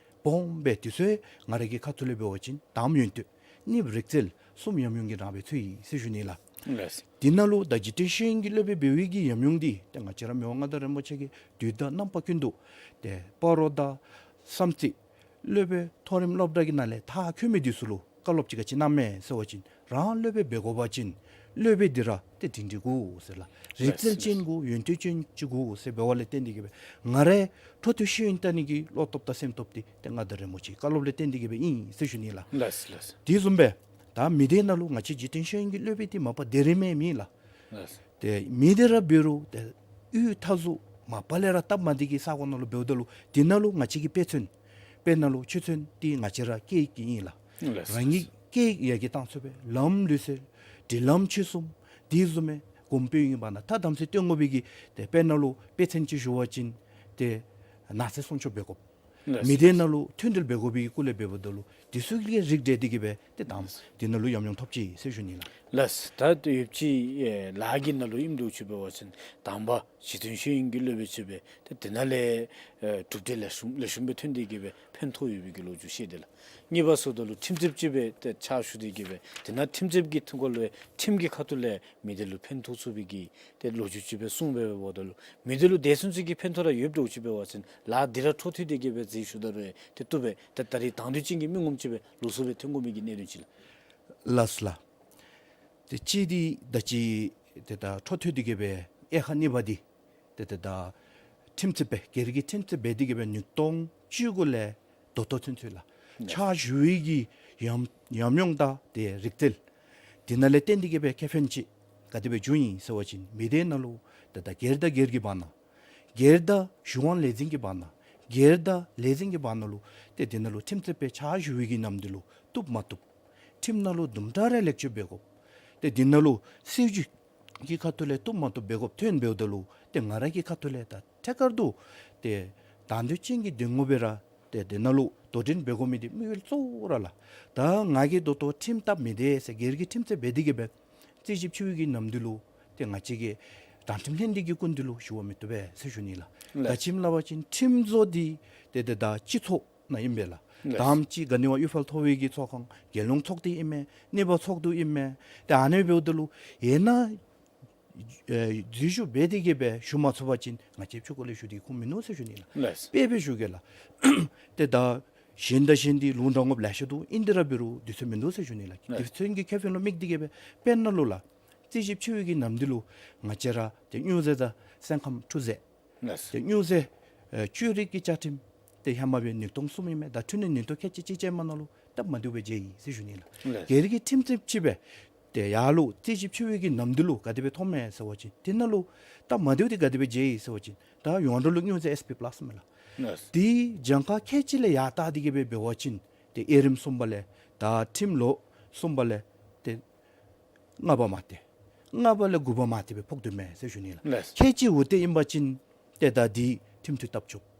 སྦོམ་སྦེ་འདི་ཚུ་ཡང་ང་ར་གི་ཁ་ཐུག་ལས་འབད་བ་ཅིན་དང་པ་ཡོན་ཏན་གཉིས་པ་རིག་རྩལ་གསུམ་ཉམས་མྱོང་གི་ནང་སྦེ་ཚུད་ཡི་ཟེར་ཞུ་ནི་ལགས། ལགས་སོ། དེ་ནང་ལུ་ད་འཇིག་རྟེན་ཤེས་ཡོན་གྱི་སློབ་དཔོན་འབད་བའི་གི་ཉམས་མྱོང་འདི་ཏེ་ང་བཅས་ར་མི་དབང་མངའ་བདག་རིན་པོ་ཆེ་གིས་དུས་དང་རྣམ་པ་ཀུན་ཏུ་ཏེ་སྤ་རོ་དང་བསམ་རྩེ་སློབ་དཔོན་མཐོ་རིམ་སློབ་གྲྭ་གི་ནང་ལས་མཐར་འཁྱོལ་མི་འདི་ཚུ་ལུ་བཀའ་སློབ་ཅིག་ག་ཅི་གནངམ་མས་ཟེར་བ་ཅིན་རང་སློབ་དཔོན་འབད་དགོ་པ་ཅིན་སློབ་དཔོན་འདི་ར་ཏེ་སྒྲིང་སྒྲི་དགོ་ཟེར་ལགས། རིག་རྩལ་ཅན་དགོ་ཡོན་ཏན་ཅན་ཅིག་དགོ་ཟེར་འབད་བ་ལས་བརྟེན་ཏེ་གི་སྦེ་ང་རའི་འཕྲོ་མཐུད་ཤེས་ཡོན་བལྟ་ནི་གི་བློ་སྟོབས་དང་སེམས་སྟོབས་འདི་ཏེ་མངའ་བདག་རིན་པོ་ཆེའི་བཀའ་སློབ་ལས་བརྟེན་ཏེ་གི་སྦེ་ཨིན་ཟེར་ཞུ་ནི་ལགས། ལགས་སོ་ལགས་སོ། དེ་བཟུམ་སྦེ་ད་མི་སྡེ་ནང་ལུ་ང་བཅས་འཇིག་རྟེན་ཤེས་ཡོན་གྱི་སློབ་དཔོན་འདི་མ་པ་དེ་རིང་མེན་མེན་ལགས། ལགས་སོ། ཏེ་མི་སྡེ་ར་འབད་རུང་ཏེ་ཡུལ་མཐའ་ཟུར་མ་པ་ལས་ར་སྟབས་མ་བདེ་གི་ས་གོ་ནང་ལུ་འབདཝ་ད་ལུ་དེ་ནང་ལུ་ང་བཅས་ཀྱི་དཔེ་མཚོན་དཔེར་ན་ལུ་ཆོས་མཚོན་འདི་ང་བཅས་ར་སྐད་ཡིག་གི་ཨིན་ལགས། ལགས་སོ། རང་ཉིད་སྐད་ཡིག་ཡར་རྒྱས་བཏང་ཚུགས་པའི་ལམ་ལུགས་སྲོལ་སྒྲིག་ལམ་ཆོས་གསུམ་དེ་བཟུམ་མའི་གོང་འཕེལ་ཡོད་པ་ན་ད་དམ་ཚིག་སྟོན་དགོ་པའི་གི་ཏེ་དཔེར་ན་ལུ་དཔེ་མཚོན་ཅིག་ཞུ་བ་ཅིན་ཏེ་ནགས་ཚལ་སྲུང་སྐྱོབ་འབད་དགོཔ། ལགས་སོ། མི་སྡེ་ནང་ལུ་མཐུན་སྒྲིལ་འབད་དགོ་པའི་སྐོར་ལས་འབདཝ་ད་ལུ་དེ་ཚུ་གི་རིགས་འགྲེ་སྟེ་གི་སྦེ་ཏེ་དང་དེ་ནང་ལུ་ཉམས་མྱོང་ཐོབ་ཅི་ཟེར་ཞུ་ནི་ལགས། ལགས་སོ། ད་ཡོད་ཅི་ཨེ་ལཱ་གི་ནང་ལུ་ཨིནམ་འདྲཝ་ཅིག་འབད་བ་ཅིན་དང་པ་འཇིག་རྟེན་ཤེས་ཡོན་གྱི་སློབ་དཔོན་ཅིག་སྦེ་ཏེ་དེ་ནང་ལས་ཨེ་གྲུབ་འབྲས་ལེགས་ཤོམ་ལེགས་ཤོམ་སྦེ་ཐོན་ཏེ་གི་སྦེ་ཕན་ཐོགས་ཡོད་པའི་གི་ལོ་རྒྱུས་བཤད་དེ་ལགས། གཉིས་པ་སོངམ་ད་ལུ་ཁྲིམས་རྩོདཔ་ཅིག་སྦེ་ཏེ་ཕྱག་ཞུ་སྟེ་གི་སྦེ་དེ་ནང་ཁྲིམས་རྩོདཔ་གི་ཐུགས་ཁར་ལུ་ཡང་ཁྲིམས་ཀྱི་ཁ་ཐུག་ལས་མི་སྡེ་ལུ་ཕན་ཐོགས་ཚུགས་པའི་གི་ཏེ་ལོ་རྒྱུས་ཅིག་སྦེ་གསུངས་སྦེ་འབདཝ་ད་ལུ་མི་སྡེ་ལུ་དེ་ཚུན་ཚོད་ཀྱི་ཕན་ཐོགས་ར་ཡོདཔ་འདྲཝ་ཅིག་འབད་བ་ཅིན་ལཱ་འདི་ར་འཕྲོ་མཐུད་དེ་གི་སྦེ་མཛད་ཞུཝ་ད་རུང་ཡང་ཏེ་བཏུབ་པས། ཏེ་ད་རིས་དང་འདོད་ཅན་གྱི་མི་ངོམ་ཅིག་སྦེ་ལོགས་སུ་སྦེ་ཐོན་དགོ་མི་གི་གནད་དོན་ཅིག་ལགས། ལགས་སོ་ལགས། ཏེ་གཅིག་འདི་ད་ཅི་ཏེ་ད་འཕྲོ་མཐུད་དེ་གི་སྦེ་དབྱེ་ཁག་གཉིས་པ་འདི་ཏེ་ཏེ་ད་ཁྲིམས་རྩོདཔ་སྦེ་སྒེར་གྱི་ཁྲིམས་རྩོདཔ་འབད་དེ་གི་སྦེ་ཉིས་སྟོང་བཅུ་དགུ་ལས་ད་ལྟོ་ཚུན་ཚོད་ལགས། ཕྱག་ཞུ་བའི་གི་ཉམས་ཉམས་མྱོང་དང་ཏེ་རིག་རྩལ་དེ་ནང་ལས་བརྟེན་ཏེ་གི་སྦེ་ཁེ་ཕན་ཅིག་ག་དེ་སྦེ་བྱུང་ཡི་ཟེར་བ་ཅིན་མི་སྡེ་ནང་ལུ་ཏེ་ད་སྒེར་དང་སྒེར་གྱི་བར་ན་སྒེར་དང་གཞུང་དབང་ལས་འཛིན་གྱི་བར་ན་སྒེར་དང་ལས་འཛིན་གྱི་བར་ན་ལུ་ཏེ་དེ་ནང་ལུ་ཁྲིམས་རྩོདཔ་སྦེ་ཕྱག་ཞུ་བའི་གི་ནམ་དུས་ལུ་བཏུབ་མ་བཏུབ་ཁྲིམས་ནང་ལུ་དུམ་གྲ་རེ་ལེགས་བཅོས་འབད་དགོཔ། ཏེ་དེ་ནང་ལུ་སྲིད་བྱུས་ཀྱི་ཁ་ཐུག་ལས་བཏུབ་མ་བཏུབ་འབད་དགོཔ་ཐོན་འབདཝ་ད་ལུ་ཏེ་ང་ར་གི་ཁ་ཐུག་ལས་ད་ཐད་ཀར་དུ་ཏེ་དང་འདོད་ཅན་གྱི་འདོད་དགོ་པས་ར་ཏེ་དེ་ནང་ལུ་དོ་འགྲན་འབད་དགོ་མི་འདི་དམིགས་ཡུལ་གཙོ་བོ་ར་ལགས། ད་ང་གིས་ད་ལྟོ་ཁྲིམས་བཏབ་མི་འདི་ཟེར་སྒེར་གྱི་ཁྲིམས་རྩོདཔ་འབད་དེ་གི་སྦེ་རྩོད་ཞིབ་ཞུ་བའི་གི་ནམ་དུས་ལུ་ཏེ་ང་བཅས་ཀྱི་དྲང་ཁྲིམས་ལྷན་སྡེ་གི་སྐུ་མདུན་ལུ་ཞུ་བ་མི་བཏུབ་པས་ཟེར་ཞུ་ནི་ལགས། ལགས། ག་ཅི་སྨོ་སླབ་པ་ཅིན་ཁྲིམས་བཟོ་འདི་ཏེ་ཏེ་ད་སྤྱི་ཚོགས་ནང་ཨིན་པས་ལགས། ལགས། དང་པ་ཅིག་ག་ནི་བ་གཡུས་ཕལ་མཐོ་བའི་གི་ཚོགས་ཁང་རྒྱལ་ཡོངས་ཚོགས་སྡེ་ཨིན་མས། གཉིས་པ་ཚོགས་འདུ་ཨིན་མས། ཏེ་ཨ་ནི་འབདཝ་ད་ལུ་ཡང་ན་ཨེ་འཛུལ་ཞུགས་འབད་དེ་གི་སྦེ་ཞུ་མ་ཚུགས་པ་ཅིན་ང་བཅས་ཕྱོགས་གུ་ལས་ཞུ་སྟེ་ཁུངས་མིན་ནུག་ཟེར་ཞུ་ནི་ལགས། ལགས། དཔེ་སྦེ་ཞུ་གེ་ལགས། ཏེ་ད་ གཞན་དང་གཞན་འདི་ལུང་འདྲ་ངོ་ལེ་ཤ་འདུག། ཨིན་དེ་ར་འབད་རུང་དུས་ཚོད་མིན་འདུག་ཟེར་ཞུ་ནི་ལགས། ལགས། དུས་ཚོད་ཀྱི་ཁེ་ཕན་ལུ་དམིགས་ཏེ་གི་སྦེ་དཔེར་ན་ལུ་ལགས། རྩིས་ཞིབ་ཕྱི་འོག་གི་ནམ་དུས་ལུ་ང་བཅས་ར་ཏེ་སྨྱོ་རྫས་དང་སོ་ནམ་འཕྲུལ་རྫས། ལགས། ཏེ་སྨྱོ་རྫས་ཨེ་བཅོས་རིག་གི་བཅའ་ཁྲིམས་ཏེ་ཧེ་མ་སྦེ་ཉིས་སྟོང་གསུམ་ཨིན་མས། ད་འཕྲུལ་ནི་ཉིས་སྟོང་ཁལ་གཅིག་གཅིག་ཅན་མ་ནང་ལུ་སྟབས་མ་བདེཝ་སྦེ་མཇལ་ཡི་ཟེར་ཞུ་ནི་ལགས། ལགས། སྒེར་གྱི་ཁྲིམས་རྩོདཔ་ཅིག་སྦེ་ཏེ་ཡར་ལུ་རྩིས་ཞིབ་ཕྱི་འོག་གི་ནམ་དུས་ལུ་ག་དེ་སྦེ་མཐོངམ་མས་ཟེར་བ་ཅིན་དེ་ནང་ལུ་སྟབས་མ་བདེཝ་འདི་ག་དེ་སྦེ་མཇལ་ཡི་ཟེར་བ་ཅིན་ད་ཡོངས་གྲགས་ལུ་སྨྱོ་རྫས་ཨེས་པི་པ་ལཱསི་མས་ལགས། ལགས། དེ་གྱངས་ཁ་ཁལ་གཅིག་ལས་ཡར་བཏགས་ཏེ་གི་སྦེ་འབད་བ་ཅིན་ཏེ་དབྱེ་རིམ་གསུམ་པ་ལས་ད་ཁྲིམས་ལོ་གསུམ་པ་ལས་ཏེ་ལྔ་པ་མ་ཏེ་ལྔ་པ་ལས་དགུ་པ་མ་ཏེ་སྦེ་ཕོག་དོ་མས་ཟེར་ཞུ་ནི་ལགས། ལགས། ཁལ་གཅིག་འོང་སྟེ་ཨིན་པ་ཅིན་ཏེ་ད་འདི་ཁྲིམས་མཐུན་བཏབ་ཆོག།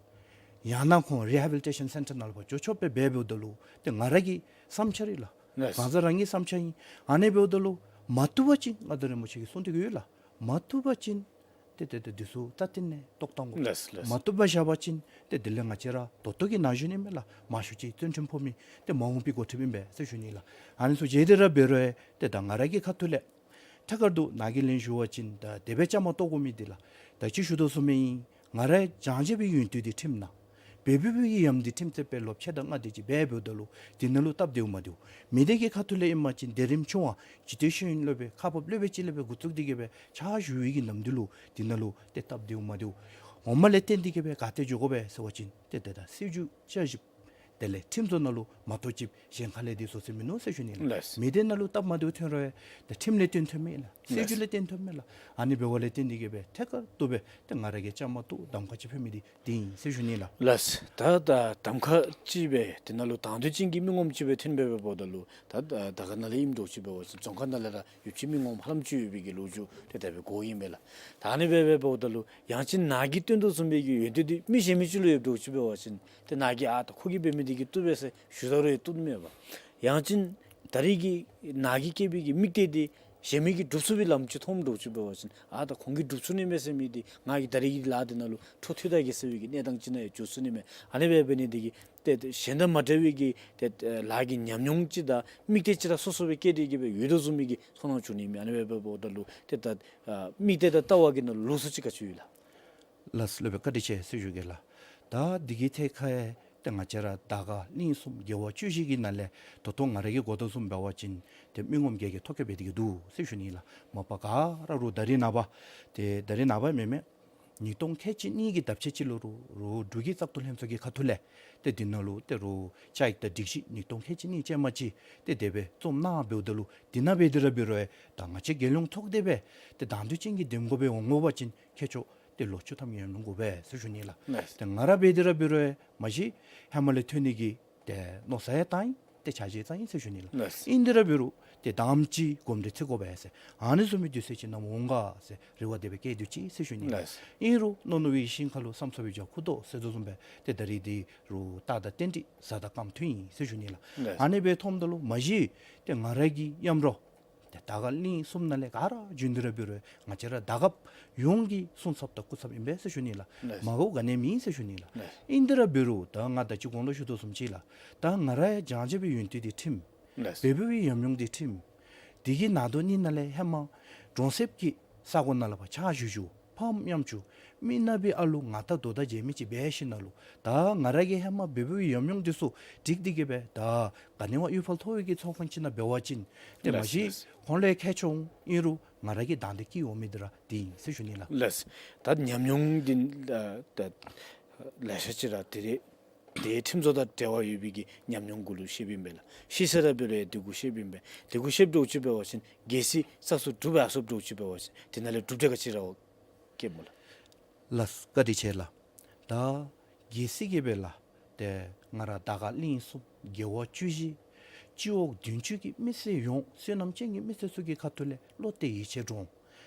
ཡང་ན་ཁོང་རི་ཧེ་བི་ལི་ཊེ་ཤཱན་སེན་ཊར་ནང་ལུ་ཕར་འགྱོ་ཆོག་པས། འབདཝ་ད་ལུ་ཏེ་ང་ར་གི་བསམ་འཆར་ཨིན་ལགས། ལགས། གང་ཟག་རང་གི་བསམ་འཆར་ཨིན། ཨ་ནི་འབདཝ་ད་ལུ་མ་བཏུབ་པ་ཅིན་ང་བདག་རིན་པོ་ཆེ་གིས་གསུངས་ཏེ་གི་ཡོད་ལགས། མ་བཏུབ་པ་ཅིན་ཏེ་ཏེ་ཏེ་འདི་ཚུ་རྩ་བཏིང་ནི་བཏོག་བཏང་དགོ། ལགས་ལགས། མ་བཏུབ་པར་བཞག་པ་ཅིན་ཏེ་དེ་ལས་ང་བཅས་ར་ད་ལྟོ་གི་ན་གཞོན་ཨིན་མས་ལགས། མང་ཤོས་ཅིག་བཙོན་ཁྲིམས་ཕོག་མི་ཏེ་མ་འོངས་པའི་འགོ་ཁྲིདཔ་ཨིན་པས་ཟེར་ཞུ་ནི་ལགས། ཨ་ནི་ཚུ་མཇལ་ཏེ་ར་འབད་རུང་ཏེ་ད་ང་ར་གི་ཁ་ཐུག་ལས་ཐད་ཀར་དུ་ནཱ་གིས་ལན་ཞུ་བ་ཅིན་ད་དེ་སྦེ་བཅའ་མར་གཏོགས་དགོ་མི་འདི་ལགས། ད་ཅི་ཞུ་དོ་བཟུམ་སྦེ་ཨིན། ང་ར་བྱང་ཆུབ་པའི་ཡོན་ཏན་འདི་ཁྲིམས་ནང་བོད་པའི་ཡམ་འདི་ཁྲིམས་རྩོདཔ་སྦེ་ལོ་ཕྱེད་དང་ལྔ་དེ་ཅིག་འབད་འབདཝ་ད་ལུ་དེ་ནང་ལུ་སྟབས་བདེཝ་མ་བདེཝ། མི་སྡེ་གི་ཁ་ཐུག་ལས་ཨིན་པ་ཅིན་སྡེ་རིམ་ཆུང་བ་སྤྱི་འཐུས་ཤེས་ཡོན་སློབ་དཔོན་ཁག་འབགཔ་སློབ་དཔོན་ཅིག་ལས་སྦེ་འགོ་བཙུགས་ཏེ་གི་སྦེ་ཕྱག་ཞུ་བའི་གི་ནམ་དུས་ལུ་དེ་ནང་ལུ་ཏེ་སྟབས་བདེཝ་མ་བདེཝ། འོག་མ་ལས་བརྟེན་ཏེ་གི་སྦེ་ག་ཏེ་འགྱོ་དགོ་པས་ཟེར་བ་ཅིན་ཏེ་ཏེ་ད་སྲིད་བྱུས་བསྐྱར་ཞིབ་དེ་ལས་ཁྲིམས་བཟོ་ནང་ལུ་མ་གཏོགས་ཅིག་གཞན་ཁ་ལས་འདི་བཟོ་ས་མིན་ནུག་ཟེར་ཞུ་ནི་ལགས། ལགས། མི་སྡེ་ནང་ལུ་སྟབས་མ་བདེཝ་ཐོན་རུང་ཏེ་ཁྲིམས་ལས་བརྟེན་ཐོནམ་མས་ལགས། སྲིད་བྱུས་ལས་བརྟེན་ཐོནམ་མས་ལགས། ཨ་ནི་འབདཝ་ལས་བརྟེན་ཏེ་གི་སྦེ་ཐད་ཀར་དུ་སྦེ་ཏེ་ང་ར་གིས་བཅའ་མར་གཏོགས་གདམ་ཁ་ཅིག་ཕུལ་མི་འདི་འདི་ཨིན་ཟེར་ཞུ་ནི་ལགས། ལགས། ད་ད་གདམ་ཁ་ཅིག་སྦེ་དེ་ནང་ལུ་དང་འདོད་ཅན་གྱི་མི་ངོམ་ཅིག་སྦེ་ཐོན་འབདཝ་ད་ལུ་ད་ད་དར་དཀར་ནང་ལས་ཨིནམ་འདྲཝ་ཅིག་འབད་བ་ཅིན་རྫོང་ཁག་ནང་ལས་ར་ཡོདཔ་ཅིག་མི་ངོམ་ཧ་ལམ་ཅིག་ཡོད་པའི་གི་ལོ་རྒྱུས་ཏེ་དེ་སྦེ་གོཝ་ཨིན་མས་ལགས། ད་ཨ་ནི་སྦེ་འབདཝ་ད་ལུ་ཡང་ཅིན་ནཱ་གིས་སྟོན་དོ་བཟུམ་སྦེ་གི་ཡོན་ཏན་འདི་མི་གཞན་མི་ཅིག་ལུ་ཡོདཔ་འདྲཝ་ཅིག་འབད་བ་ཅིན་ཏེ་ནཱ་གིས་ཨ་ད་ཁོ་གིས་འབད་མི་འདི་གིས་བཏུབ་པས་ཟེར་ཞུ་ད་རུང་ཡང་བཏུབ་མས་པ། ཡང་ཅིན་ད་རེས་ཀྱི་ནཱ་གིས་བསྐྱེད་པའི་གི་དམིགས་གཏད་འདི་གཞན་མི་གིས་སྒྲུབ་ཚུགས་པའི་ལམ་ཅིག་མཐོངམ་འདྲཝ་ཅིག་འབད་བ་ཅིན་ཨ་ད་ཁོང་གིས་སྒྲུབ་ཚུགས་ནི་མས་ཟེར་མི་འདི་ང་གིས་ད་རེས་ཀྱི་ལཱ་འདི་ནང་ལུ་འཕྲོ་མཐུད་ད་གེ་ཟེར་བའི་གི་གནས་སྟངས་ཅིག་ནང་ཡང་འགྱོ་ཚུགས་ནི་མས། ཨ་ནི་སྦེ་འབད་ནི་འདི་གིས་ཏེ་ཏེ་གཞན་དང་མ་འདྲ་བའི་གི་ཏེ་ཏེ་ལཱ་གི་ཉམས་མྱོང་ཅིག་དང་དམིགས་གཏད་ཅིག་ར་སོ་སོ་སྦེ་བསྐྱེད་དེ་གི་སྦེ་ཡོད་དོ་བཟུམ་མའི་གི་ཚོར་སྣང་བྱུང་ནི་མས། ཨ་ནི་སྦེ་འབདཝ་ད་ལུ་ཏེ་ད་ཨ་དམིགས་གཏད་དང་ལྟ་བ་གི་ནང་ལུ་ལོགས་སུ་ཅིག་ག་ཅི་ཡོད་ལགས། ལགས་སོ་ལགས་སྦེ་བཀའ་དྲིན་ཆེ་ཟེར་ཞུ་གེ་ལགས། ད་འདི་གི་ཐད་ཁར་ཏེ་ང་བཅས་ར་དར་དཀར་གླིང་གསུམ་དགེ་བ་བཅུ་བཞི་གི་ནང་ལས་ད་ལྟོ་ང་ར་གིས་གོ་དོ་བཟུམ་འབད་བ་ཅིན་ཏེ་མི་ངོམ་བརྒྱད་ཀྱི་ཐོ་བཀོད་འབད་དེ་གི་འདུག་ཟེར་ཞུ་ནི་ལགས། མ་པ་ག་ར་རུང་ད་རེས་ནངས་པ་ཏེ་ད་རེས་ནངས་པ་མེན་མས། ཉིས་སྟོང་ཁལ་གཅིག་གཉིས་ཀྱི་ཟླཝ་ཕྱེད་ཅིག་ལུ་རུང་རུང་འབྲུག་གི་བཙག་འཐུ་ལྷན་ཚོགས་ཀྱི་ཁ་ཐུག་ལས་ཏེ་འདི་ནང་ལུ་ཏེ་རུང་བཅའ་ཡིག་དང་སྒྲིག་གཞི་ཉིས་སྟོང་ཁལ་གཅིག་གཉིས་ཅན་མ་ཅིག་ཏེ་དེ་སྦེ་རྩོམ་གནང་འབདཝ་ད་ལུ་འདི་ནང་འབད་དེ་ར་འབད་རུང་ད་ང་བཅས་རྒྱལ་ཡོངས་ཚོགས་སྡེ་སྦེ་ཏེ་དང་འདོད་ཅན་གྱི་འདེམས་ངོ་སྦེ་འོང་དགོ་པ་ཅིན་ཁྱད་ཆོས་ཏེ་ལོ་བཅུ་ཐམ་ཉམས་མྱོང་དགོ་པས་ཟེར་ཞུ་ནི་ལགས། ལགས། ཏེ་ང་ར་འབད་དེ་ར་འབད་རུང་མ་གཞི་ཧེ་མ་ལས་ཐོན་ནི་གི་ཏེ་མནོ་བསམ་ཡང་བཏང་ཡི། ཏེ་ཆ་རྐྱེན་ཡང་བཙལ་ཡི་ཟེར་ཞུ་ནི་ལགས། ལགས། ཨིན་དེ་ར་འབད་རུང་ཏེ་དང་པ་ཅིག་གོམས་འདྲིས་བརྩི་དགོ་པས་ཟེར། ཨ་ནི་བཟུམ་མའི་དུས་ཚོད་ཅིག་ནམ་འོང་ག་ཟེར་རེ་བ་དེ་སྦེ་བསྐྱེད་དོ་ཅི་ཟེར་ཞུ་ནི་ལགས། ལགས། ཨིན་རུང་མནོ་མནོ་བའི་ཤིང་ཁ་ལུ་བསམ་ཚོར་བའི་རྒྱ་ཁུག་ཏོ་ཟེར་དོ་བཟུམ་སྦེ་ཏེ་ད་རེས་འདི་རུང་རྟགས་དང་རྟེན་འབྲེལ་གཟའ་དང་སྐརམ་མཐུན་ཡི་ཟེར་ཞུ་ནི་ལགས། ལགས། ཨ་ནི་སྦེ་མཐོངམ་ད་ལུ་མ་གཞི་ཏེ་ང་ར་གི་མཉམ་རོགས་ཏེ་དར་དཀར་གླིང་གསུམ་ནང་ལས་ག་ར་བྱོན་ཏེ་ར་འབད་རུང་ང་བཅས་ར་དར་དཀརཔོ་ཡོངས་ཀྱི་སྲུང་ཚབ་དང་སྐུ་ཚབ་ཨིན་པས་ཟེར་ཞུ་ནི་ལགས། ལགས། མ་དགོཔ་ག་ནི་ཡང་མེད་ཟེར་ཞུ་ནི་ལགས། ལགས། ཨིན་དེ་ར་འབད་རུང་ད་ང་ད་ཅི་གོང་ལུ་ཞུ་དོ་བཟུམ་ཅིག་ལགས། ད་ང་ར་ཡང་བྱང་ཆུབ་པའི་ཡོན་ཏན་འདི་ཁྲིམས། ལགས། བོད་པའི་ཉམས་མྱོང་འདི་ཁྲིམས། དེ་གི་ནང་དོན་ནི་ནང་ལས་ཧེ་མ་གྲོང་གསེབ་ཀྱི་ས་གོ་ནང་ལུ་ཕར་ཕྱག་ཞུ་ཞུཝ་ཕམ་ཉམ་ཆུང་མི་ནག་པའི་ཨ་ལུ་ང་དང་དོ་བདག་མཇལ་མི་ཅིག་འབད་ཞིནམ་ལས་ད་ང་ར་གིས་ཧེ་མ་བོད་པའི་ཉམས་མྱོང་འདི་ཚུ་སྒྲིག་སྟེ་གི་སྦེ་ད་ག་ནི་བ་གཡུས་ཕར་ལྷོ་ཡུལ་གྱི་ཚོགས་ཁང་ཅིག་ནང་འབད་བ་ཅིན་ཏེ་མ་གཞི་ལགས། ཁོང་ལུ་ཁྱད་ཆོས་འོང་། ཨིན་རུང་ང་ར་གིས་དང་འདོད་ཀྱིས་འོང་མི་འདི་ར་འདི་ཨིན་ཟེར་ཞུ་ནི་ལགས། ལགས། ད་ཉམས་མྱོང་འདི་ལ་ད་ལེ་ཤ་ཅིག་ར་དེ་རེ་དེ་ཁྲིམས་བཟོ་དང་འབྲེལ་བ་ཡོད་པའི་གི་ཉམས་མྱོང་གུ་ལུ་བཤདཔ་ཨིན་པས་ལགས། ཤེས་ཚད་ར་འབད་རུང་ཡང་དེ་གུ་བཤདཔ་ཨིན་པས། དེ་གུ་བཤདཔ་འདྲཝ་ཅིག་འབད་བ་ཅིན་གལ་སྲིད་བཙག་འཐུ་གྲུབ་ཡར་སོངམ་འདྲཝ་ཅིག་འབད་བ་ཅིན་དེ་ནང་ལས་གྲུབ་འབྲས་ག་ཅི་ར་བསྐྱེདཔ་སྨོ་ལགས། ལགས་བཀའ་དྲིན་ཆེ་ལགས། ད་གལ་སྲིད་གི་སྦེ་ལགས་ཏེ་ང་ར་དར་དཀར་གླིང་གསུམ་དགེ་བ་བཅུ་བཞི་སྤྱི་འོག་བདུན་ཅུ་གི་མི་སེར་ཡོངས་བསོད་ནམས་ཅན་གྱི་མི་སེར་ཚུ་གི་ཁ་ཐུག་ལས་བློ་གཏད་ཡིད་ཆེས་འདྲོངས།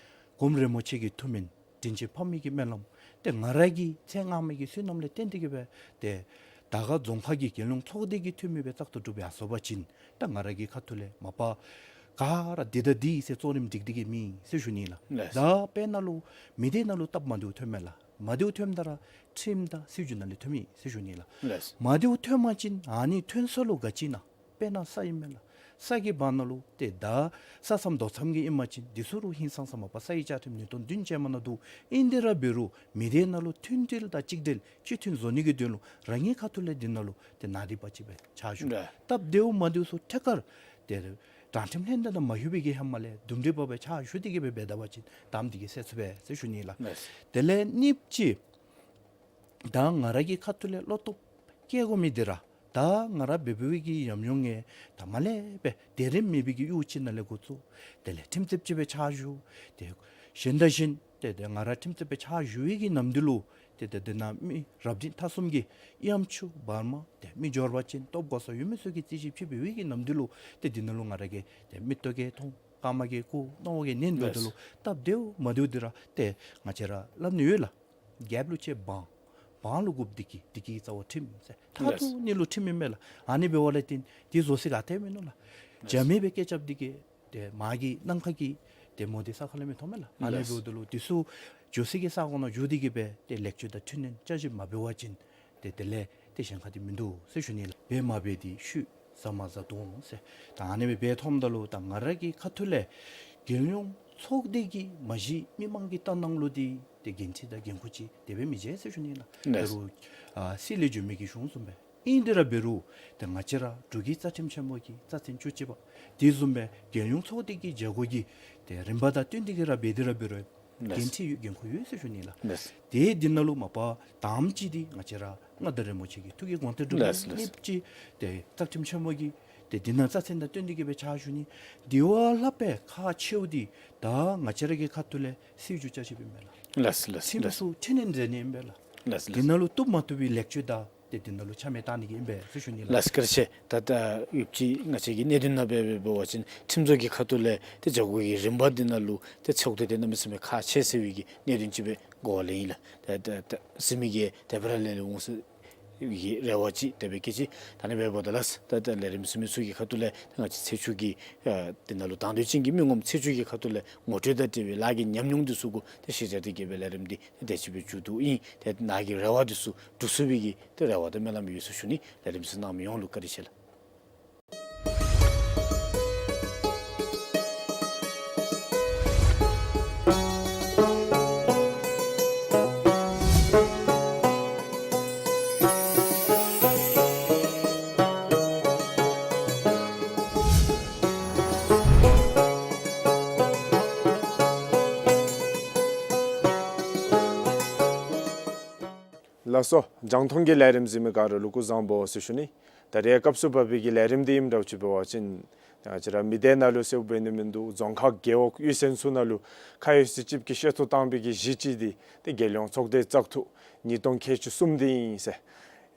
གོངམ་རིན་པོ་ཆེ་གི་ཐུགས་སྨོན་དྲིན་ཅན་ཕ་མའི་གི་སྨོན་ལམ་ཏེ་ང་ར་གི་ཚེ་སྔ་མའི་གི་བསོད་ནམས་ལས་བརྟེན་ཏེ་གི་སྦེ་ཏེ་དར་དཀར་རྫོང་ཁག་གི་རྒྱལ་ཡོངས་ཚོགས་སྡེ་གི་འཐུས་མི་སྦེ་བཙག་འཐུ་གྲུབ་ཡར་སོང་པ་ཅིན་ད་ང་ར་གི་ཁ་ཐུག་ལས་མ་པ་ག་ར་འདི་དང་འདི་ཟེར་གཙོ་རིམ་སྒྲིག་སྟེ་གི་མེད་ཟེར་ཞུ་ནི་ལགས། ལགས། ད་དཔེར་ན་ལུ་མི་སྡེ་ནང་ལུ་སྟབས་མ་བདེཝ་ཐོནམ་མས་ལགས། མ་བདེཝ་ཐོནམ་ད་ར་ཁྲིམས་དང་སྲིད་བྱུས་ནང་ལས་ཐོན་མི་ཟེར་ཞུ་ནི་ལགས། ལགས། མ་བདེཝ་ཐོན་པ་ཅིན་ཨ་ནི་ཐོན་ས་ལུ་ག་ཅི་ཨིན་ན། དཔེར་ན་ས་ཨིན་མས་ལགས། ས་གི་བར་ན་ལུ་ཏེ་ད་ས་མཚམས་རྡོ་མཚམས་ཀྱི་ཨིན་པ་ཅིན་དེ་ཚུ་རུང་ཧིང་སངས་ས་མ་པ་ས་ཡི་བཅའ་ཁྲིམས་ཉིས་སྟོང་བདུན་ཅན་མ་ནང་འདུག། ཨིན་དེ་ར་འབད་རུང་མི་སྡེ་ནང་ལུ་མཐུན་སྒྲིལ་དང་གཅིག་སྒྲིལ་གཅིག་མཐུན་བཟོ་ནི་གི་དོན་ལུ་རང་གི་ཁ་ཐུག་ལས་འདི་ནང་ལུ་ཏེ་ནཱ་འདི་པ་ཅིག་སྦེ་ཕྱག་ཞུ། རེད། སྟབས་བདེཝ་མ་བདེཝ་ཚུ་ཐད་ཀར་ཏེ་དྲང་ཁྲིམས་ལྷན་ཐབས་དང་མ་ཞུ་བའི་གི་ཧེ་མ་ལས་འདུམ་འགྲིག་འབད་བའི་ཕྱག་ཞུ་སྟེ་གི་སྦེ་འབད་ད་པ་ཅིན་དམ་འདི་གིས་བསལ་ཚུགས་པས་ཟེར་ཞུ་ནི་ལགས། རེད། དེ་ལས་གཉིས་པ་ཅིག་ད་ང་ར་གི་ཁ་ཐུག་ལས་བློ་སྟོབས་བསྐྱེད་དགོ་མི་འདི་ར་ད་ང་ར་འབད་འབད་བའི་གི་ཉམས་མྱོང་ངེ་ད་མ་ལས་སྦེ་དེ་རིམ་མེད་པའི་གི་གཡུས་ཅིག་ནང་ལས་འགོ་བཙུགས། དེ་ལས་ཁྲིམས་རྩོདཔ་ཅིག་སྦེ་ཕྱག་ཞུ། ཏེ་གཞན་དང་གཞན་ཏེ་ཏེ་ང་ར་ཁྲིམས་རྩོདཔ་སྦེ་ཕྱག་ཞུ་བའི་གི་ནམ་དུས་ལུ་ཏེ་ཏེ་དེ་ནང་མི་རབ་འབྲིང་ཐ་གསུམ་གྱི་ཡམ་ཆུང་བར་མ་ཏེ་མི་འབྱོར་བ་ཅན་སྟོབས་གོ་ས་ཡོད་མི་ཚུ་གིས་རྩོད་གཞི་ཕྱེ་འབད་བའི་གི་ནམ་དུས་ལུ་ཏེ་འདི་ནང་ལུ་ང་ར་གིས་ཏེ་མིག་ཏོ་གིས་མཐོང་རྐངམ་གིས་རྐུ་རྣ་བ་གིས་ཉན་འབདཝ་ད་ལུ་སྟབས་བདེཝ་མ་བདེཝ་འདི་ར་ཏེ་ང་བཅས་ར་སླབ་ནི་ཡོད་ལགས། རྒྱབ་ལུ་ཆེ་འབངས། འབངས་ལུ་རྐུབ་བདེ་སྐྱིད། བདེ་སྐྱིད་རྩ་བ་ཁྲིམས་ཟེར། མཐར་ཐུག་གཉིས་ལུ་ཁྲིམས་ཨིན་མས་ལགས། ཨ་ནི་འབདཝ་ལས་བརྟེན་དེ་བཟོ་སའི་ག་ཏེ་མིན་ནུག་ལགས། རྒྱབ་མི་སྦེ་སྐད་རྐྱབ་སྟེ་གི་ཏེ་མ་གི་ནམ་མཁའ་གི་ཏེ་མོ་དེ་ས་ཁ་ལས་མི་མཐོང་མས་ལགས། ཨ་ནི་འབདཝ་ད་ལུ་དེ་ཚུ་བཟོ་སའི་གི་ས་གོ་ནང་བཞུགས་ཏེ་གི་སྦེ་ཏེ་ལེགས་བཅོས་དང་འཕྲི་སྣོན་བསྐྱར་ཞིབ་མ་འབད་བ་ཅིན་ཏེ་དེ་ལས་ཏེ་གཞན་ཁ་ཏེ་མིན་འདུག་ཟེར་ཞུ་ནི་ལགས། འབད་མ་འབད་དེ་ཤུལ་ཟ་མ་ཟ་དོ་འོང་ཟེར། ད་ཨ་ནི་སྦེ་འབད་འཐོནམ་ད་ལུ་ད་ང་ར་གི་ཁ་ཐུག་ལས་རྒྱལ་ཡོངས་ཚོགས་སྡེ་གི་མ་གཞི་མི་མང་གི་ལྟ་སྣང་ལུ་འདི་ཏེ་འགན་འཁྲི་དང་འགན་ཁུར་ཅིག་དེ་སྦེ་མི་བྱེད་ཟེར་ཞུ་ནི་ལགས། ལགས། དོ་རུང་ཨ་སྲིད་ལས་བྱོན་མི་གི་གཞུང་བཟུམ་སྦེ་ཨིན་དེ་ར་འབད་རུང་ཏེ་ང་བཅས་ར་འབྲུག་གི་རྩ་ཁྲིམས་ཆེན་མོ་གི་རྩ་ཚན་བཅུ་གཅིག་པ་དེ་བཟུམ་སྦེ་རྒྱལ་ཡོངས་ཚོགས་སྡེ་གི་བྱ་སྒོ་གི་ཏེ་རིམ་པ་དང་བསྟུན་ཏེ་གི་ར་འབད་དེ་ར་འབད་རུང་ལགས། འགན་འཁྲི་ཡོད་འགན་ཁུར་ཡོད་ཟེར་ཞུ་ནི་ལགས། ལགས། ཏེ་འདི་ནང་ལུ་མ་པ་དང་པ་ཅིག་འདི་ང་བཅས་ར་མངའ་བདག་རིན་པོ་ཆེ་གི་ཐུགས་ཀྱི་དགོངས་གཏེར་སྒྲུབ་ནི། ལགས་ལགས། གཉིས་པ་ཅིག་ཏེ་རྩ་ཁྲིམས་ཆེན་མོ་གི་ཏེ་འདི་ནང་རྩ་ཚན་དང་བསྟུན་ཏེ་གི་སྦེ་ཕྱག་ཞུ་ནི། དེ་བ་ལྷག་པའི་ཁག་ཆེཝ་འདི་ད་ང་བཅས་ར་གི་ཁ་ཐུག་ལས་སྲིད་བྱུས་བསྐྱར་ཞིབ་ཨིན་མས་ལགས། ལགས་ལགས། ཁྲིམས་ལགས་སུ་འཕྲི་སྣོན་མཛད་ནི་ཨིན་པས་ལགས། ལགས་ལགས། འདི་ནང་ལུ་བཏུབ་མ་བཏུབ་པའི་ལེགས་བཅོས་དང་ཏེ་འདི་ནང་ལུ་ཆ་མེད་བཏང་ནི་གི་ཨིན་པས་ཟེར་ཞུ་ནི་ལགས། ལགས་བཀའ་དྲིན་ཆེ། ད་ད་ཡུདཔ་ཅིག་ང་བཅས་ཀྱི་གནད་དོན་ནང་འབད་འབད་འབད་བ་ཅིན་ཁྲིམས་བཟོ་གི་ཁ་ཐུག་ལས་ཏེ་བྱ་སྒོ་གི་རིམ་པ་འདི་ནང་ལུ་ཏེ་ཚོགས་སྡེ་འདི་གནམ་མེད་ས་མེད་ཁག་ཆེ་ཟེར་བའི་གི་གནད་དོན་ཅིག་སྦེ་གོ་བ་ལེན་ཡི་ལགས། ད་ད་ད་ཟེར་མི་གི་དེ་སྦེ་ར་ལས་ལས་འོང་ཟེར་གྱི་རེ་བ་ཅིག་དེ་སྦེ་བསྐྱེད་ཅི། ད་ཨ་ནི་འབདཝ་ད་ལགས། ད་ད་ལས་རིམ་ཟེར་མི་ཚུ་གི་ཁ་ཐུག་ལས་ད་ང་བཅས་ཚེ་མཆོག་གི་ཨ་འདི་ནང་ལུ་དང་འདོད་ཅན་གྱི་མི་ངོམ་ཚེ་མཆོག་གི་ཁ་ཐུག་ལས་ངོ་སྤྲོད་དང་འབྲེལ་བའི་ལཱ་གི་ཉམས་མྱོང་འདི་ཚུ་གུ་ཏེ་གཞི་བཞག་སྟེ་གི་སྦེ་ལས་རིམ་འདི་དེ་ཅིག་སྦེ་མཇུག་བསྡུཝ་ཨིན། ཏེ་ནཱ་གི་རེ་བ་འདི་ཚུ་འགྲུབ་ཚུགས་པའི་གི་ཏེ་རེ་བ་དང་སྨོན་ལམ་ཡོད་ཟེར་ཞུ་ནི། ལས་རིམ་གཟིགས་གནང་མི་ཡོངས་ལུ་བཀའ་དྲིན་ཆེ་ལགས། ལགས་སོ། རྒྱང་མཐོང་གི་ལས་རིམ་གཟིགས་མི་ག་ར་ལུ་སྐུ་གཟུགས་བཟང་པོ་ཟེར་ཞུ་ནི། ད་རེས་སྐབས་སུ་བབས་པའི་གི་ལས་རིམ་འདི་ཨིནམ་འདྲཝ་ཅིག་འབད་བ་ཅིན་ང་བཅས་ར་མི་སྡེ་ནང་ལུ་ཟེརཝ་འབད་ནི་མིན་འདུག། རྫོང་ཁག་རྒེད་འོག་གཡུས་ཚན་ཚུ་ནང་ལུ་ཁ་ཡོད་ཚད་ཅིག་གི་བཤད་ཐོ་བཏང་བའི་གི་གཞི་ཅིག་འདི་ཏེ་རྒྱལ་ཡོངས་ཚོགས་སྡེ་བཙག་འཐུ་ཉིས་སྟོང་ཁལ་གཅིག་གསུམ་འདི་ཨིན་ཟེར།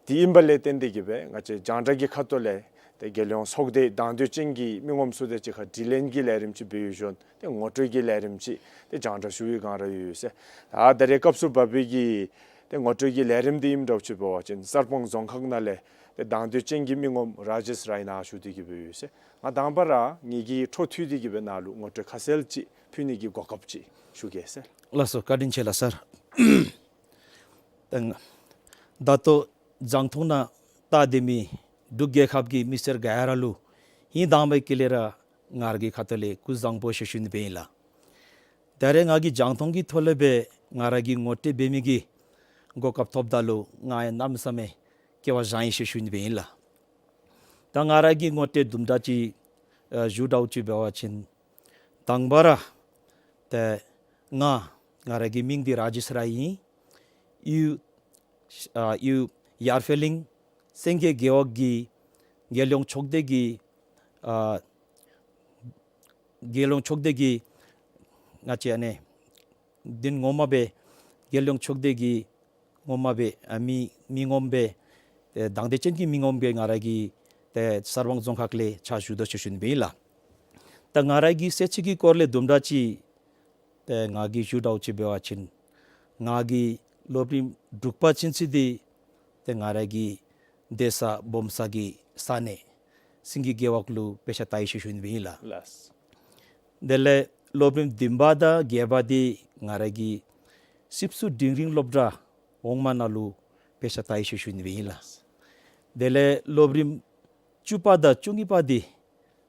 དེ་ཨིནམ་ལས་བརྟེན་ཏེ་གི་སྦེ་ང་བཅས་རྒྱང་བསྒྲགས་ཀྱི་ཁ་ཐུག་ལས་ཏེ་རྒྱལ་ཡོངས་ཚོགས་སྡེ་དང་འདོད་ཅན་གྱི་མི་ངོམ་ཚུ་དང་གཅིག་ཁར་དྲི་ལན་གྱི་ལས་རིམ་ཅིག་འབད་ཡོད་ཞུ་ནི། ཏེ་ངོ་སྤྲོད་ཀྱི་ལས་རིམ་ཅིག་ཏེ་རྒྱང་བསྒྲགས་ཞུ་བའི་སྒང་ར་ཡོད་ཟེར། ད་ད་རེས་སྐབས་སུ་བབས་པའི་གི་ཏེ་ངོ་སྤྲོད་ཀྱི་ལས་རིམ་འདི་ཨིནམ་འདྲཝ་ཅིག་འབད་བ་ཅིན་གསར་སྤང་རྫོང་ཁག་ནང་ལས་ཏེ་དང་འདོད་ཅན་གྱི་མི་ངོམ་ར་ཇེས་རའི་ནཱ་ཞུ་སྟེ་གི་སྦེ་ཡོད་ཟེར། ང་དང་པ་ར་ངེ་གི་འཕྲོ་མཐུད་དེ་གི་སྦེ་ནཱ་ལུ་ངོ་སྤྲོད་ཁ་གསལ་ཅིག་ཕུལ་ནི་གི་གོ་སྐབས་ཅིག་ཞུ་གེ་ཟེར། ལགས་སོ། བཀའ་དྲིན་ཆེ་ལགས་སར། ད་ད་ལྟོ་རྒྱང་མཐོང་ནང་བལྟ་སྡོད་མི་འབྲུག་རྒྱལ་ཁབ་ཀྱི་མི་སེར་ག་ར་ལུ་ཧིང་དྭངས་པའི་དཀྱིལ་ལས་ར་ང་ར་གི་ཁ་ཐུག་ལས་སྐུ་གཟུགས་བཟང་པོ་ཟེར་ཞུ་ནི་སྦེ་ཨིན་ལགས། ད་རེས་ང་གིས་རྒྱང་མཐོང་གི་ཐོག་ལས་སྦེ་ང་ར་གི་ངོ་སྤྲོད་འབད་མི་གི་གོ་སྐབས་ཐོབ་ད་ལུ་ང་ཡང་གནམ་མེད་ས་མེད་སྐལ་བ་བཟང་ཡི་ཟེར་ཞུ་ནི་སྦེ་ཨིན་ལགས། ད་ང་ར་གི་ངོ་སྤྲོད་དུམ་གྲ་ཅིག་ཨ་ཞུ་འདྲཝ་ཅིག་འབད་བ་ཅིན་དང་པ་ར་ཏེ་ང་ང་ར་གི་མིང་འདི་ར་ཇེས་རའི་ཨིན། གཡུས་ཨ་གཡུས་ཡར་ཕེ་གླིང་སེང་གེ་རྒེད་འོག་གི་རྒྱལ་ཡོངས་ཚོགས་སྡེ་གི་ཨ་རྒྱལ་ཡོངས་ཚོགས་སྡེ་གི་ང་བཅས་ཨ་ནི་འདི་ངོ་མ་སྦེ་རྒྱལ་ཡོངས་ཚོགས་སྡེ་གི་ངོ་མ་སྦེ་ཨ་མི་མི་ངོམ་སྦེ་ཏེ་དང་འདོད་ཅན་གྱི་མི་ངོམ་སྦེ་ང་ར་གིས་ཏེ་གསར་སྤང་རྫོང་ཁག་ལས་ཕྱག་ཞུ་དོ་ཟེར་ཞུ་ནི་སྦེ་ཨིན་ལགས། ད་ང་ར་གི་བསད་རྩིས་ཀྱི་སྐོར་ལས་དུམ་གྲ་ཅིག་ཏེ་ང་གིས་ཞུ་འདྲཝ་ཅིག་འབད་བ་ཅིན་ང་གི་སློབ་རིམ་དྲུག་པ་ཚུན་ཚོད་འདི་ཏེ་ང་ར་གི་སྡོད་ས་སྦོམ་ས་གི་ས་གནས་སེང་གེ་རྒེད་འོག་ལུ་དཔེ་ཆ་ལྟ་ཡི་ཟེར་ཞུ་ནི་སྦེ་ཨིན་ལགས། ལགས། དེ་ལས་སློབ་རིམ་བདུན་པ་དང་བརྒྱད་པ་འདི་ང་ར་གི་སིབ་སུ་འབྲིང་རིམ་སློབ་གྲྭ་འོག་མ་ནང་ལུ་དཔེ་ཆ་ལྟ་ཡི་ཟེར་ཞུ་ནི་སྦེ་ཨིན་ལགས། དེ་ལས་སློབ་རིམ་བཅུ་པ་དང་བཅུ་གཉིས་པ་འདི་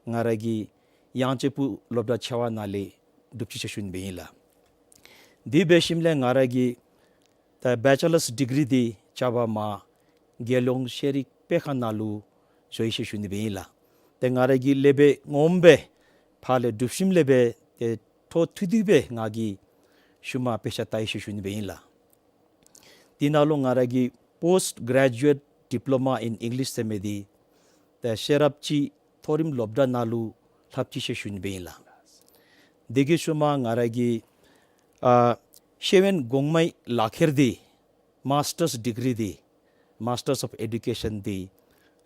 ང་ར་གི་ཡང་ཅིག་སྦུག་སློབ་གྲྭ་ཆེ་བ་ནང་ལས་སྒྲུབ་ཅི་ཟེར་ཞུ་ནི་སྦེ་ཨིན་ལགས། དེ་འབད་ཞིནམ་ལས་ང་ར་གི་ད་བེ་ཅེ་ལརས་ཌི་གི་རི་འདི་རྐྱབ་པར་མ་རྒྱལ་ཡོངས་ཤེས་རིག་སྤེལ་ཁང་ནང་ལུ་འགྱོ་ཡི་ཟེར་ཞུ་ནི་སྦེ་ཨིན་ལགས། ཏེ་ང་ར་གི་ལས་འབད་ངོ་མ་སྦེ་ཕར་ལས་སྒྲུབ་ཞིནམ་ལས་སྦེ་ཏེ་འཕྲོ་མཐུད་དེ་སྦེ་ང་གིས་ཤུལ་མ་དཔེ་ཆ་བལྟ་ཡི་ཟེར་ཞུ་ནི་སྦེ་ཨིན་ལགས། དེ་ནང་ལུ་ང་ར་གིས་Postgraduate Diploma in English ཟེར་མི་འདི་ད་ཤེས་རབ་སྤྱི་མཐོ་རིམ་སློབ་གྲྭ་ནང་ལུ་ལྷབ་ཅི་ཟེར་ཞུ་ནི་སྦེ་ཨིན་ལགས། དེ་གི་ཤུལ་མ་ང་ར་གི་ཨ་ཤེས་ཡོན་གོང་མའི་ལག་ཁྱེར་འདི་མཱསི་ཊརསི་ཌི་གི་རི་འདི་Masters of Education འདི་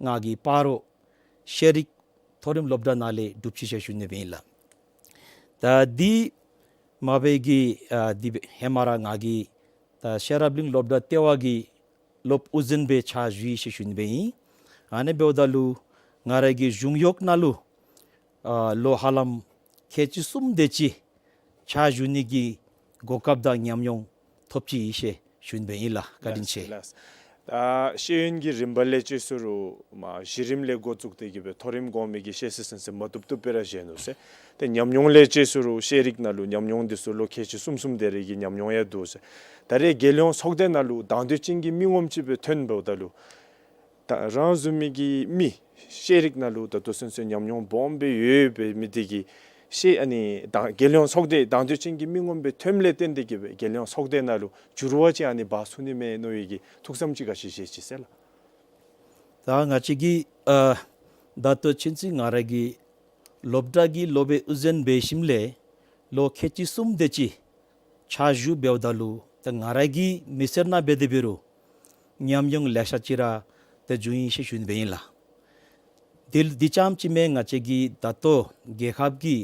ང་གིས་སྤ་རོ་ཤེས་རིག་མཐོ་རིམ་སློབ་གྲྭ་ནང་ལས་སྒྲུབ་ཅི་ཟེར་ཞུ་ནི་སྦེ་ཨིན་ལགས། ད་དེ་མ་པའི་གི་ཨ་དེ་སྦེ་ཧེ་མ་ར་ང་གིས་ད་ཤེས་རབ་གླིང་སློབ་གྲྭ་ལྟེ་བ་གི་སློབ་དབུ་འཛིན་སྦེ་ཕྱག་ཞུ་ཡི་ཟེར་ཞུ་ནི་སྦེ་ཨིན། ཨ་ནི་འབདཝ་ད་ལུ་ང་ར་གི་གཞུང་གཡོག་ནང་ལུ་ཨ་ལོ་ཧ་ལམ་ཁལ་གཅིག་གསུམ་དེ་ཅིག་ཕྱག་ཞུ་ནི་གི་གོ་སྐབས་དང་ཉམས་མྱོང་ཐོབ་ཅི་ཨིན་ཟེར་ཞུ་ནི་སྦེ་ཨིན་ལགས། བཀའ་དྲིན་ཆེ། ལགས། ད་ཤེས་ཡོན་གྱི་རིམ་པ་ལས་བཅད་སོང་རུང་མ་གཞི་རིམ་ལས་འགོ་བཙུགས་ཏེ་གི་སྦེ་མཐོ་རིམ་གོང་མའི་གི་ཤེས་ཚད་ཚུན་ཚོད་མ་བཏུབ་བཏུབ་སྦེ་ར་བཞེས་ནུག་ཟེར། ཏེ་ཉམས་མྱོང་ལས་བཅད་སོང་རུང་ཤེས་རིག་ནང་ལུ་ཉམས་མྱོང་འདི་ཚུ་ལོ་ཁལ་གཅིག་གསུམ་གསུམ་དེ་རེ་གི་ཉམས་མྱོང་ཡང་འདུག་ཟེར། ད་རེས་རྒྱལ་ཡོངས་ཚོགས་སྡེ་ནང་ལུ་དང་འདོད་ཅན་གྱི་མི་ངོམ་ཅིག་སྦེ་ཐོན་འབདཝ་ད་ལུ་ད་རང་བཟུམ་མའི་གི་མི་ཤེས་རིག་ནང་ལུ་ད་ལྟོ་ཚུན་ཚོད་ཉམས་མྱོང་སྦོམ་སྦེ་ཡོད་པའི་མི་དེ་གིས་ཤེས་ཨ་ནི་དང་རྒྱལ་ཡོངས་ཚོགས་སྡེ་དང་འདོད་ཅན་གྱི་མི་ངོམ་སྦེ་ཐོནམ་ལས་བརྟེན་ཏེ་གི་སྦེ་རྒྱལ་ཡོངས་ཚོགས་སྡེ་ནང་ལུ་འགྱུར་བ་ཅིག་ཨ་ནི་འབག་ཚུགས་ནི་མས་མནོ་བའི་གི་ཐུགས་བསམ་ཅིག་ག་ཅི་བཞེས་ཅི་ཟེར་ལགས། ད་ང་བཅས་ཀྱིས་ཨ་ད་ལྟོ་ཚུན་ཚོད་ང་ར་གིས་སློབ་གྲྭ་གི་སློབ་དཔོན་དབུ་འཛིན་འབད་ཞིནམ་ལས་ལོ་ཁལ་གཅིག་གསུམ་དེ་ཅིག་ཕྱག་ཞུ་འབདཝ་ད་ལུ་ད་ང་ར་གི་མི་ཚེ་ནང་འབད་དེ་འབད་རུང་ཉམས་མྱོང་ལེ་ཤ་ཅིག་ར་ད་བྱུང་ཡི་ཟེར་ཞུ་ནི་སྦེ་ཨིན་ལགས། དེ་དེ་རྐྱངམ་ཅིག་མེན། ང་བཅས་ཀྱི་ད་ལྟོ་རྒྱལ་ཁབ་ཀྱི་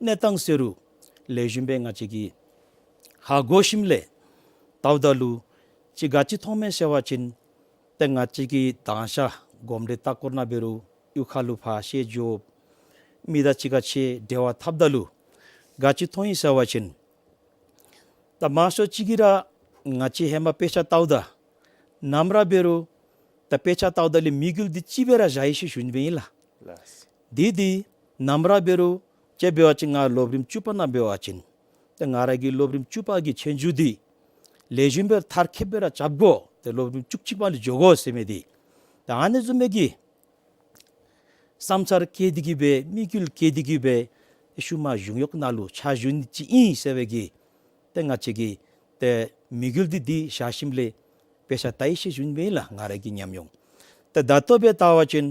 གནས་སྟངས་ཟེར་རུང་ལེགས་ཤོམ་སྦེ་ང་བཅས་ཀྱིས་ཧ་གོ་ཞིནམ་ལས་བལྟཝ་ད་ལུ་ཅིག་ག་ཅི་མཐོངམ་མས་ཟེར་བ་ཅིན་ཏེ་ང་བཅས་ཀྱིས་དང་ཞག་གོམ་འགྲོས་ལྟ་སྐོར་ནང་འབད་རུང་གཡུས་ཁ་ལུ་ཕར་ཤེས་འགྱོ་མི་དང་གཅིག་ཁར་ཅིག་འབྲེལ་བ་འཐབ་ད་ལུ་ག་ཅི་མཐོང་ཡི་ཟེར་བ་ཅིན་ད་མང་ཤོས་ཅིག་གིས་ར་ང་བཅས་ཧེ་མ་དཔེ་ཆ་བལྟཝ་ད་ནམ་ར་འབད་རུང་ད་དཔེ་ཆ་བལྟཝ་ད་ལས་མི་འགུལ་འདི་གཅིག་སྦེ་ར་བཞག་ཡི་ཟེར་ཞུ་ནི་སྦེ་ཨིན་ལགས། ལགས། དེ་དེ་ནམ་ར་འབད་རུང་ཅིག་འབད་བ་ཅིན་ང་སློབ་རིམ་བཅུ་པ་ནང་འབད་བ་ཅིན་ཏེ་ང་ར་གི་སློབ་རིམ་བཅུ་པ་གི་ཆོས་རྒྱུགས་འདི་ལེགས་ཤོམ་སྦེ་མཐར་འཁྱོལ་སྦེ་ར་རྐྱབ་དགོ། ཏེ་སློབ་རིམ་བཅུ་གཅིག་པ་ལུ་འགྱོ་དགོ་ཟེར་མི་འདི་ད་ཨ་ནི་བཟུམ་མའི་གི་བསམ་འཆར་བསྐྱེད་དེ་གི་སྦེ་དམིགས་ཡུལ་བསྐྱེད་དེ་གི་སྦེ་ཤུལ་མ་གཞུང་གཡོག་ནང་ལུ་ཕྱག་ཞུ་ནི་ཅིག་ཨིན་ཟེར་བའི་གི་ཏེ་ང་བཅས་ཀྱིས་ཏེ་དམིགས་ཡུལ་འདི་འདི་བཞག་ཞིནམ་ལས་དཔེ་ཆ་བལྟ་ཡི་ཟེར་ཞུ་ནི་སྦེ་ཨིན་ལགས། ང་ར་གི་ཉམས་མྱོང་ཏེ་ད་ལྟོ་སྦེ་བལྟ་བ་ཅིན་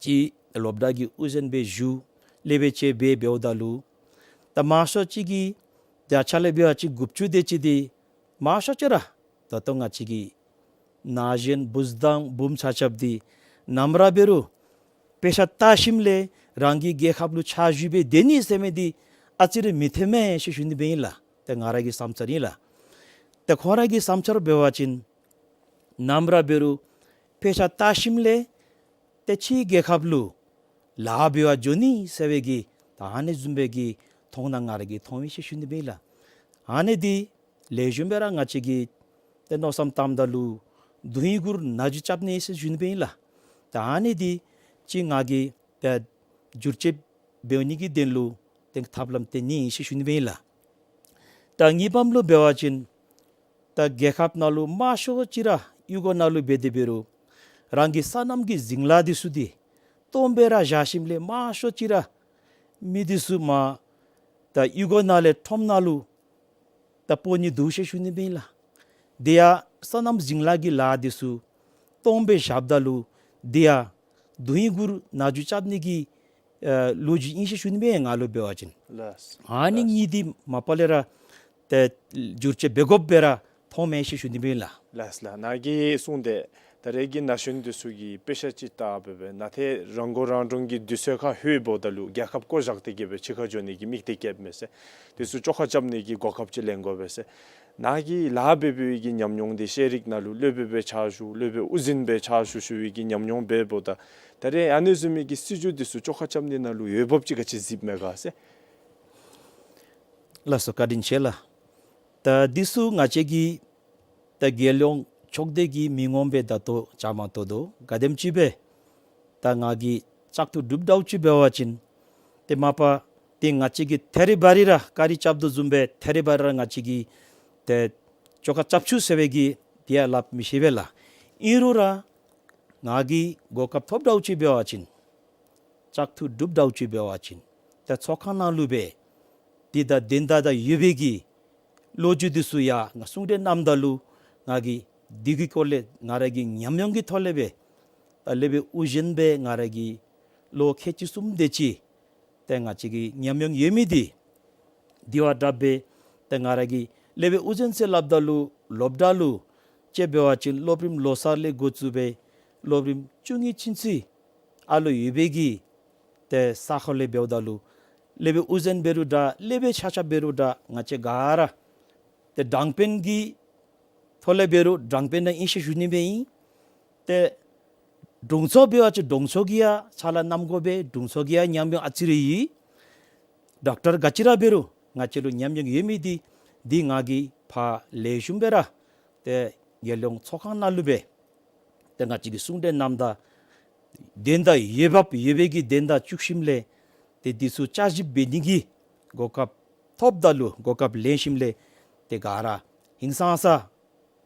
ཅིག་སློབ་གྲྭ་གི་དབུ་འཛིན་སྦེ་བཞུགས་ལས་སྦེ་ཅིག་འབད་འབདཝ་ད་ལུ་ད་མང་ཤོས་ཅིག་གིས་ད་ཆ་ལས་འབད་བ་ཅིན་དགུ་བཅུ་དེ་ཅིག་འདི་མང་ཤོས་ཅིག་ར་ད་ལྟོ་ང་བཅས་ཀྱི་ན་གཞོན་བུ་དང་བུམོ་ཆ་ཁྱབ་འདི་ནམ་ར་འབད་རུང་དཔེ་ཆ་བལྟ་ཞིནམ་ལས་རང་གི་རྒྱལ་ཁབ་ལུ་ཕྱག་ཞུ་སྦེ་སྡོད་ནི་ཟེར་མི་འདི་ཨ་ཙི་རེ་མི་འཐོན་མས་ཟེར་ཞུ་ནི་སྦེ་ཨིན་ལགས། ཏེ་ང་ར་གི་བསམ་འཆར་ཨིན་ལགས། ཏེ་ཁོང་ར་གི་བསམ་འཆར་འབད་བ་ཅིན་ནམ་ར་འབད་རུང་དཔེ་ཆ་བལྟ་ཞིནམ་ལས་ཏེ་ཕྱིའི་རྒྱལ་ཁབ་ལུ་ལཱ་འབད་བར་འགྱོ་ནི་ཟེར་བའི་གི་ད་ཨ་ནི་བཟུམ་སྦེ་གི་མཐོང་སྣང་ང་ར་གིས་མཐོང་ཡི་ཟེར་ཞུ་ནི་སྦེ་ཨིན་ལགས། ཨ་ནི་འདི་ལེགས་ཤོམ་སྦེ་ར་ང་བཅས་ཀྱིས་ཏེ་མནོ་བསམ་བཏངམ་ད་ལུ་དོན་ཧིང་གུ་ར་ནང་འཛུལ་རྐྱབ་ནི་ཟེར་ཞུ་ནི་སྦེ་ཨིན་ལགས། ད་ཨ་ནི་འདི་ཅིག་ང་གིས་ཏེ་བསྒྱུར་བཅོས་འབད་ནི་གི་དོན་ལུ་ཏེ་ཐབས་ལམ་བཏོན་ནི་ཨིན་ཟེར་ཞུ་ནི་སྦེ་ཨིན་ལགས། ད་གཉིས་པམ་ལུ་འབད་བ་ཅིན་ད་རྒྱལ་ཁབ་ནང་ལུ་མང་ཤོས་ཅིག་ར་གཡུས་སྒོ་ནང་ལུ་འབད་དེ་འབད་རུང་རང་གི་སོ་ནམ་གྱི་ཞིང་ལཱ་འདི་ཚུ་འདི་སྟོངམ་སྦེ་ར་བཞག་ཞིནམ་ལས་མང་ཤོས་ཅིག་ར་མི་འདི་ཚུ་མ་ད་གཡུས་སྒོ་ནང་ལས་ཁྲོམ་ནང་ལུ་ད་སྤོ་ནི་འདུག་ཟེར་ཞུ་ནི་སྦེ་ཨིན་ལགས། དེ་ཡང་སོ་ནམ་ཞིང་ལཱ་གི་ལཱ་འདི་ཚུ་སྟོངམ་སྦེ་བཞགཔ་ད་ལུ་དེ་ཡང་དོན་ཧིང་གུ་ར་ནང་འཛུལ་རྐྱབ་ནི་གི་ཨ་ལོ་རྒྱུས་ཨིན་ཟེར་ཞུ་ནི་སྦེ་ང་ལུ་འབད་བ་ཅིན། ལགས། ཨ་ནི་ལགས། གཉིས་འདི་མ་པ་ལས་ར་ཏེ་བསྒྱུར་བཅོས་འབད་དགོཔ་སྦེ་ར་མཐོངམ་མས་ཟེར་ཞུ་ནི་སྦེ་ཨིན་ལགས། ལགས་ལགས། ནཱ་གིས་གསུངས་ཏེ་ད་རེས་ཀྱི་ན་གཞོན་འདི་ཚུ་གིས་དཔེ་ཆ་ཅིག་བལྟ་སྦེ་སྦེ་ནཱ་ཏེ་རང་མགོ་རང་འདྲོངས་ཀྱི་དུས་ཚོད་ཁར་ལྷོདཔ་ད་ལུ་རྒྱལ་ཁབ་བཀོ་བཞག་སྟེ་གི་སྦེ་ཕྱི་ཁར་འགྱོ་ནི་གི་དམིགས་གཏད་བསྐྱེདཔ་མས་ཟེར། དེ་ཚུ་བཅོ་ཁ་རྐྱབ་ནི་གི་གོ་སྐབས་ཅིག་ལེན་དགོ་པས་ཟེར། ནཱ་གིས་ལཱ་འབད་འབདཝ་གི་ཉམས་མྱོང་འདི་ཤེས་རིག་ནང་ལུ་སློབ་དཔོན་སྦེ་ཕྱག་ཞུ་སློབ་དཔོན་དབུ་འཛིན་སྦེ་ཕྱག་ཞུ་ཞུ་བའི་གི་ཉམས་མྱོང་འབདཝ་ད་ད་རེས་ཨ་ནི་བཟུམ་མའི་གི་སྲིད་བྱུས་འདི་ཚུ་བཅོ་ཁ་རྐྱབ་ནི་ནང་ལུ་འོས་འབབ་ཅིག་ག་ཅི་གཟིགསཔ་མས་ག་ཟེར། ལགས་སོ། བཀའ་དྲིན་ཆེ་ལགས། ད་འདི་ཚུ་ང་བཅས་ཀྱི་ད་རྒྱལ་ཡོངས་ཚོགས་སྡེ་གི་མི་ངོམ་སྦེ་ད་ལྟོ་བཅའ་མར་གཏོགས་དོ། ག་དེམ་ཅིག་སྦེ་ད་ང་གིས་ བཙག་འཐུ་གྲུབ་འདྲཝ་ཅིག་འབད་བ་ཅིན་ཏེ་མ་པ་ཏེ་ང་བཅས་ཀྱིས་ཐད་རི་བ་རི་ར་ག་རི་རྐྱབ་དོ་བཟུམ་སྦེ་ཐད་རི་བ་རི་ར་ང་བཅས་ཀྱིས་ཏེ་བཅོ་ཁ་རྐྱབ་ཚུགས་ཟེར་བའི་གི་དེ་ཡང་སླབ་མི་ཤེས་པས་ལགས། ཨིན་རུང་ར་ང་གིས་གོ་སྐབས་ཐོབ་འདྲཝ་ཅིག་འབད་བ་ཅིན་བཙག་འཐུ་གྲུབ་འདྲཝ་ཅིག་འབད་བ་ཅིན་ཏེ་ཚོགས་ཁང་ནང་ལུ་སྦེ་འདི་དང་དེ་འདྲ་དང་ཡོད་པའི་གི་ལོ་རྒྱུས་འདི་ཚུ་ཡང་ང་གསུང་གྲོས་གནངམ་ད་ལུ་ང་གིས་འདི་གི་སྐོར་ལས་ང་ར་གི་ཉམས་མྱོང་གི་ཐོག་ལས་སྦེ་ད་སློབ་དཔོན་ཨོ་རྒྱན་སྦེ་ང་ར་གིས་ལོ་ཁལ་གཅིག་གསུམ་དེ་ཅིག་ཏེ་ང་བཅས་ཀྱི་ཉམས་མྱོང་ཡོད་མི་འདི་འདི་བ་དྲགཔ་སྦེ་ཏེ་ང་ར་གིས་སློབ་དཔོན་ཨོ་རྒྱན་ཟེར་སླབ་ད་ལུ་སློབ་གྲྭ་ལུ་དཔྱེ་འབད་བ་ཅིན་སློབ་རིམ་ལོ་གསར་ལས་འགོ་བཙུགས་སྦེ་སློབ་རིམ་བཅུ་གཉིས་ཚུན་ཚོད་ཨ་ལོ་ཡོད་པའི་གི་ཏེ་ས་ཁོངས་ལས་འབདཝ་ད་ལུ་སློབ་དཔོན་ཨོ་རྒྱན་འབད་རུང་འདྲ་སློབ་དཔོན་ཆ་ཁྱབ་འབད་རུང་འདྲ་ང་བཅས་ག་ར་ཏེ་དྲང་དཔོན་གྱི་ཐོག་ལས་འབད་རུང་དྲང་དཔོན་ནང་ཨིན་ཟེར་ཞུ་ནི་སྦེ་ཨིན། ཏེ་དྲུང་འཚོ་འབད་བ་ཅིན་དྲུང་འཚོ་གི་ཡང་ཕྱག་ལཱ་གནང་དགོ་པས། དྲུང་འཚོ་གི་ཡང་ཉམས་མྱོང་ཨ་ཙི་རེ་ཡོད། ཌོག་ཊར་ག་ཅི་ར་འབད་རུང་ང་བཅས་ལུ་ཉམས་མྱོང་ཡོད་མི་འདི་འདི་ང་གིས་ཕར་ལེགས་ཤོམ་སྦེ་ར་ཏེ་རྒྱལ་ཡོངས་ཚོགས་ཁང་ནང་ལུ་སྦེ་ཏེ་ང་བཅས་ཀྱིས་གསུང་གྲོས་གནངམ་ད་དོན་དག་འོས་འབབ་ཡོད་པའི་གི་དོན་དག་བཙུགས་ཞིནམ་ལས་ཏེ་འདི་ཚུ་བསྐྱར་ཞིབ་འབད་ནི་གི་གོ་སྐབས་ཐོབ་ད་ལུ་གོ་སྐབས་ལེན་ཞིནམ་ལས་ཏེ་ག་ར་ཧིང་སངས་ས་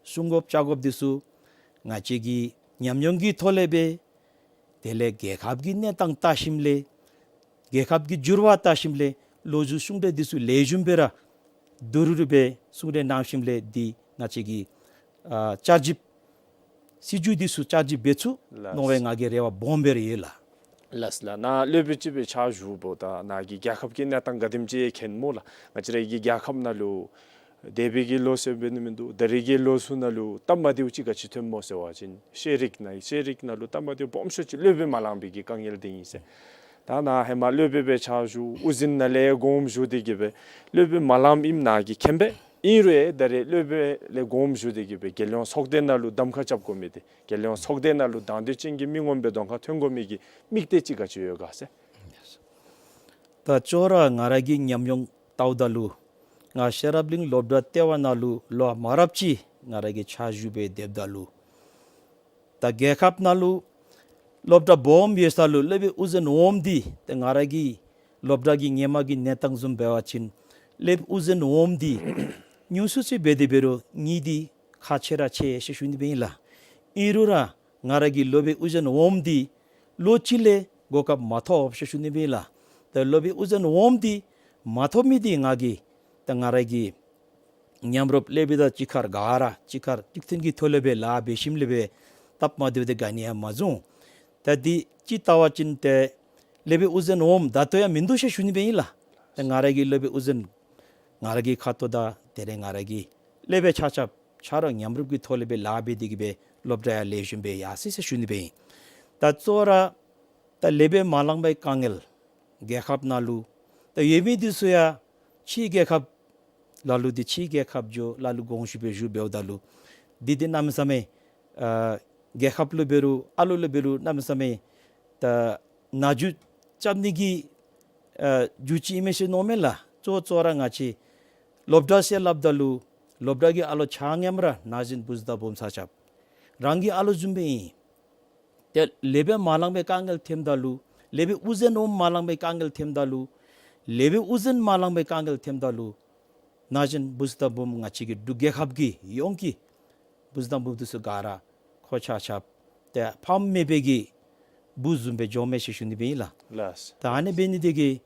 གསུང་དགོཔ་བཅའ་དགོཔ་འདི་ཚུ་ང་བཅས་ཀྱི་ཉམས་མྱོང་གི་ཐོག་ལས་སྦེ་དེ་ལས་རྒྱལ་ཁབ་ཀྱི་གནས་སྟངས་བལྟ་ཞིནམ་ལས་རྒྱལ་ཁབ་ཀྱི་འགྱུར་བ་བལྟ་ཞིནམ་ལས་ལོ་རྒྱུས་གསུང་གྲོས་འདི་ཚུ་ལེགས་ཤོམ་སྦེ་ར་བསྡུ་རུབ་སྦེ་གསུང་གྲོས་གནང་ཞིནམ་ལས་འདི་ང་བཅས་ཀྱི་ཨ་བསྐྱར་ཞིབ་སྲིད་བྱུས་འདི་ཚུ་བསྐྱར་ཞིབ་འབད་ཚུགས་ལགས། མནོ་བའི་ང་གི་རེ་བ་སྦོམ་སྦེ་ར་ཡོད་ལགས། ལགས་ལགས། ནཱ་སློབ་དཔོན་ཅིག་སྦེ་ཕྱག་ཞུཝ་ད་ནཱ་གིས་རྒྱལ་ཁབ་ཀྱི་གནས་སྟངས་ག་དེམ་ཅིག་མཁྱེན་སྨོ་ལགས། ང་བཅས་རའི་གི་རྒྱལ་ཁབ་ནང་ལུ་འདས་པའི་གི་ལོ་ཟེར་འབད་ནི་མིན་འདུག། ད་རེས་ཀྱི་ལོ་ཚུ་ནང་ལུ་སྟབས་མ་བདེཝ་ཅིག་ག་ཅི་ཐོན་སྨོ་ཟེར་བ་ཅིན་ཤེས་རིག་ནང་ཤེས་རིག་ནང་ལུ་སྟབས་མ་བདེཝ་སྦོམ་ཤོས་ཅིག་སློབ་དཔོན་མ་ལང་པའི་གི་དཀའ་ངལ་འདི་ཨིན་ཟེར། ད་ནཱ་ཧེ་མ་སློབ་དཔོན་སྦེ་ཕྱག་ཞུ་ཨོ་རྒྱན་ནང་ལས་གོངམ་བཞུགས་ཏེ་གི་སྦེ་སློབ་དཔོན་མ་ལངམ་ཨིནམ་ནཱ་གིས་མཁྱེན་པས། ཨིན་རུང་ཡང་ད་རེས་སློབ་དཔོན་ལས་གོངམ་བཞུགས་ཏེ་གི་སྦེ་རྒྱལ་ཡོངས་ཚོགས་སྡེ་ནང་ལུ་གདམ་ཁ་རྐྱབ་དགོ་མི་འདི་རྒྱལ་ཡོངས་ཚོགས་སྡེ་ནང་ལུ་དང་འདོད་ཅན་གྱི་མི་ངོམ་སྦེ་གདམ་ཁ་ཐོན་དགོ་མི་གི་དམིགས་གཏད་ཅིག་ག་ཅི་ཡོད་ག་ཟེར། ད་ཅོག་ར་ང་ར་གི་ཉམས་མྱོང་བལྟཝ་ད་ལུ་ང་ཤེས་རབ་གླིང་སློབ་གྲྭ་ལྟེ་བ་ནང་ལུ་ལོ་མང་རབས་ཅིག་ང་ར་གིས་ཕྱག་ཞུ་སྦེ་སྡོདཔ་ད་ལུ་ད་རྒྱལ་ཁབ་ནང་ལུ་སློབ་གྲྭ་སྦོམ་ཡོད་ས་ལུ་སློབ་དཔོན་ཨོ་རྒྱན་འོགམ་འདི་ཏེ་ང་ར་གི་སློབ་གྲྭ་གི་སྔོན་མ་གི་གནས་སྟངས་བཟུམ་འབད་བ་ཅིན་སློབ་དཔོན་ཨོ་རྒྱན་འོགམ་འདི་ཉུང་སུ་ཅིག་འབད་དེ་འབད་རུང་གཉིས་འདི་ཁག་ཆེ་ར་ཆེ་ཟེར་ཞུ་ནི་སྦེ་ཨིན་ལགས། ཨིན་རུང་ར་ང་ར་གིས་སློབ་དཔོན་ཨོ་རྒྱན་འོགམ་འདི་ལོ་གཅིག་ལས་གོ་སྐབས་མ་ཐོབ་ཟེར་ཞུ་ནི་སྦེ་ཨིན་ལགས། ད་སློབ་དཔོན་ཨོ་རྒྱན་འོགམ་འདི་མ་ཐོབ་མི་འདི་ང་གིས་ད་ང་ར་གི་མཉམ་རོགས་སློབ་དཔོན་དང་གཅིག་ཁར་ག་ར་གཅིག་ཁར་གཅིག་མཐུན་གྱི་ཐོག་ལས་སྦེ་ལཱ་འབད་ཞིནམ་ལས་སྦེ་སྟབས་མ་བདེཝ་འདི་ག་ནི་ཡང་མ་བྱུང་། ད་འདི་ཅིག་བལྟ་བ་ཅིན་ཏེ་སློབ་དཔོན་ཨོ་རྒྱན་འོགམ་ད་ལྟོ་ཡང་མིན་འདུག་ཟེར་ཞུ་ནི་སྦེ་ཨིན་ལགས། ད་ང་ར་གི་སློབ་དཔོན་ཨོ་རྒྱན་ང་ར་གི་ཁ་ཐུག་དང་དེ་ལས་ང་ར་གི་སློབ་དཔོན་ཆ་ཁྱབ་ཆ་རོགས་མཉམ་རོགས་ཀྱི་ཐོག་ལས་སྦེ་ལཱ་འབད་དེ་གི་སྦེ་སློབ་གྲྭ་ཡང་ལེགས་ཤོམ་སྦེ་ཡར་སོ་ཡི་ཟེར་ཞུ་ནི་སྦེ་ཨིན། ད་གཙོ་བོ་ར་ད་སློབ་དཔོན་མ་ལང་པའི་དཀའ་ངལ་རྒྱལ་ཁབ་ནང་ལུ་ད་ཡོད་མི་འདི་ཚུ་ཡང་ཕྱི་རྒྱལ་ཁབ་ལ་ལུ་འདི་ཕྱི་རྒྱལ་ཁབ་འགྱོ་ལ་ལུ་དགོངས་ཞུ་སྦེ་བཞུགས་འབདཝ་ད་ལུ་འདི་འདི་གནམ་མེད་ས་མེད་ཨ་རྒྱལ་ཁབ་ལུ་འབད་རུང་ཨ་ལོ་ལུ་འབད་རུང་གནམ་མེད་ས་མེད་ད་ན་རྒྱུ་རྐྱབ་ནི་གི་ཨ་རྒྱུ་ཅིག་ཨིན་མས་ཟེར་མནོཝ་མས་ལགས། གཙོ་གཙོ་ར་ང་བཅས་སློབ་གྲྭ་ཟེར་སླབ་ད་ལུ་སློབ་གྲྭ་གི་ཨ་ལོ་ཆ་མཉམ་ར་ན་གཞོན་བུཚ་དང་བུམོ་ཆ་ཁྱབ་རང་གི་ཨ་ལོ་བཟུམ་སྦེ་ཨིན། ཏེ་སློབ་དཔོན་མ་ལང་པའི་དཀའ་ངལ་ཐོནམ་ད་ལུ་སློབ་དཔོན་ཨོ་རྒྱན་འོགམ་མ་ལང་པའི་དཀའ་ངལ་ཐོནམ་ད་ལུ་སློབ་དཔོན་ཨོ་རྒྱན་མ་ལང་པའི་དཀའ་ངལ་ཐོནམ་ད་ལུ་ན་གཞོན་བུཚ་དང་བུམོ་ང་བཅས་ཀྱི་འབྲུག་རྒྱལ་ཁབ་ཀྱི་ཡོངས་ཀྱི་བུཚ་དང་བུམོ་འདི་ཚུ་ག་ར་ཁོང་ཆ་ཁྱབ་ཏེ་ཕམ་མེད་པའི་གི་བུ་བཟུམ་སྦེ་འགྱོཝ་མས་ཟེར་ཞུ་ནི་སྦེ་ཨིན་ལགས། ལགས། ད་ཨ་ནི་འབད་ནི་འདི་གིས་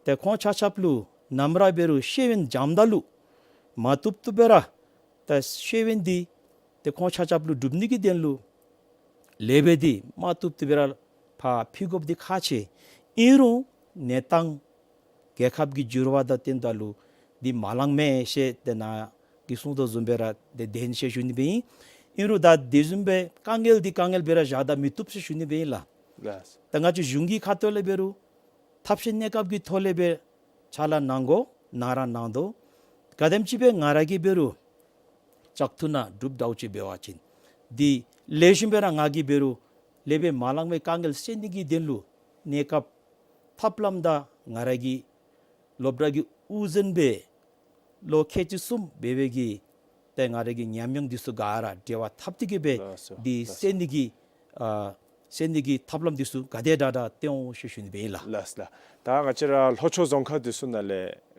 ཏེ་ཁོང་ཆ་ཁྱབ་ལུ་ནམ་ར་འབད་རུང་ཤེས་ཡོན་སྦྱངམ་ད་ལུ་མ་བཏུབ་བཏུབ་སྦེ་ར་ད་ཤེས་ཡོན་འདི་ཏེ་ཁོང་ཆ་ཁྱབ་ལུ་སྒྲུབ་ནི་གི་དོན་ལུ་སློབ་དཔོན་འདི་མ་བཏུབ་བཏུབ་སྦེ་ར་ཕར་ཕུལ་དགོཔ་འདི་ཁག་ཆེ། ཨིན་རུང་གནས་སྟངས་རྒྱལ་ཁབ་ཀྱི་འགྱུར་བ་དང་བསྟུན་ད་ལུ་འདི་མ་ལང་མས་ཟེར་ཏེ་ནཱ་གིས་གསུངས་དོ་བཟུམ་སྦེ་ར་ཏེ་བདེན་ཟེར་ཞུ་ནི་སྦེ་ཨིན། ཨིན་རུང་ད་དེ་བཟུམ་སྦེ་དཀའ་ངལ་འདི་དཀའ་ངལ་སྦེ་ར་བཞག་ད་མི་བཏུབ་ཟེར་ཞུ་ནི་སྦེ་ཨིན་ལགས། ལགས། ད་ང་བཅས་གཞུང་གི་ཁ་ཐུག་ལས་འབད་རུང་ཐབས་ཤེས་གནས་སྐབས་ཀྱི་ཐོག་ལས་སྦེ་ཕྱག་ལཱ་གནང་དགོ་གནང་ར་གནང་དོ། ག་དེམ་ཅིག་སྦེ་ང་ར་གིས་འབད་རུང་བཙག་འཐུ་ནང་གྲུབ་འདྲཝ་ཅིག་འབད་བ་ཅིན་འདི་ལེགས་ཤོམ་སྦེ་ར་ང་གིས་འབད་རུང་སློབ་དཔོན་མ་ལང་པའི་དཀའ་ངལ་སེལ་ནི་གི་དོན་ལུ་གནས་སྐབས་ཐབས་ལམ་དང་ང་ར་གི་སློབ་གྲྭ་གི་དབུ་འཛིན་སྦེ་ལོ་ཁལ་གཅིག་གསུམ་འབད་བའི་གི་ཏེ་ང་ར་གི་ཉམས་མྱོང་འདི་ཚུ་ག་ར་འབྲེལ་བ་འཐབ་སྟེ་གི་སྦེ་ལགས་སོ། འདི་ལགས་སོ། སེལ་ནི་གི་ཨ་ སེལ་ནི་གི་ཐབས་ལམ་འདི་ཚུ་ག་དེ་དྲག་དྲག་བཏོན་འོང་ཟེར་ཞུ་ནི་སྦེ་ཨིན་ལགས། ལགས་ལགས། ད་ང་བཅས་ར་ལྷོ་ཕྱོགས་རྫོང་ཁག་འདི་ཚུ་ནང་ལས་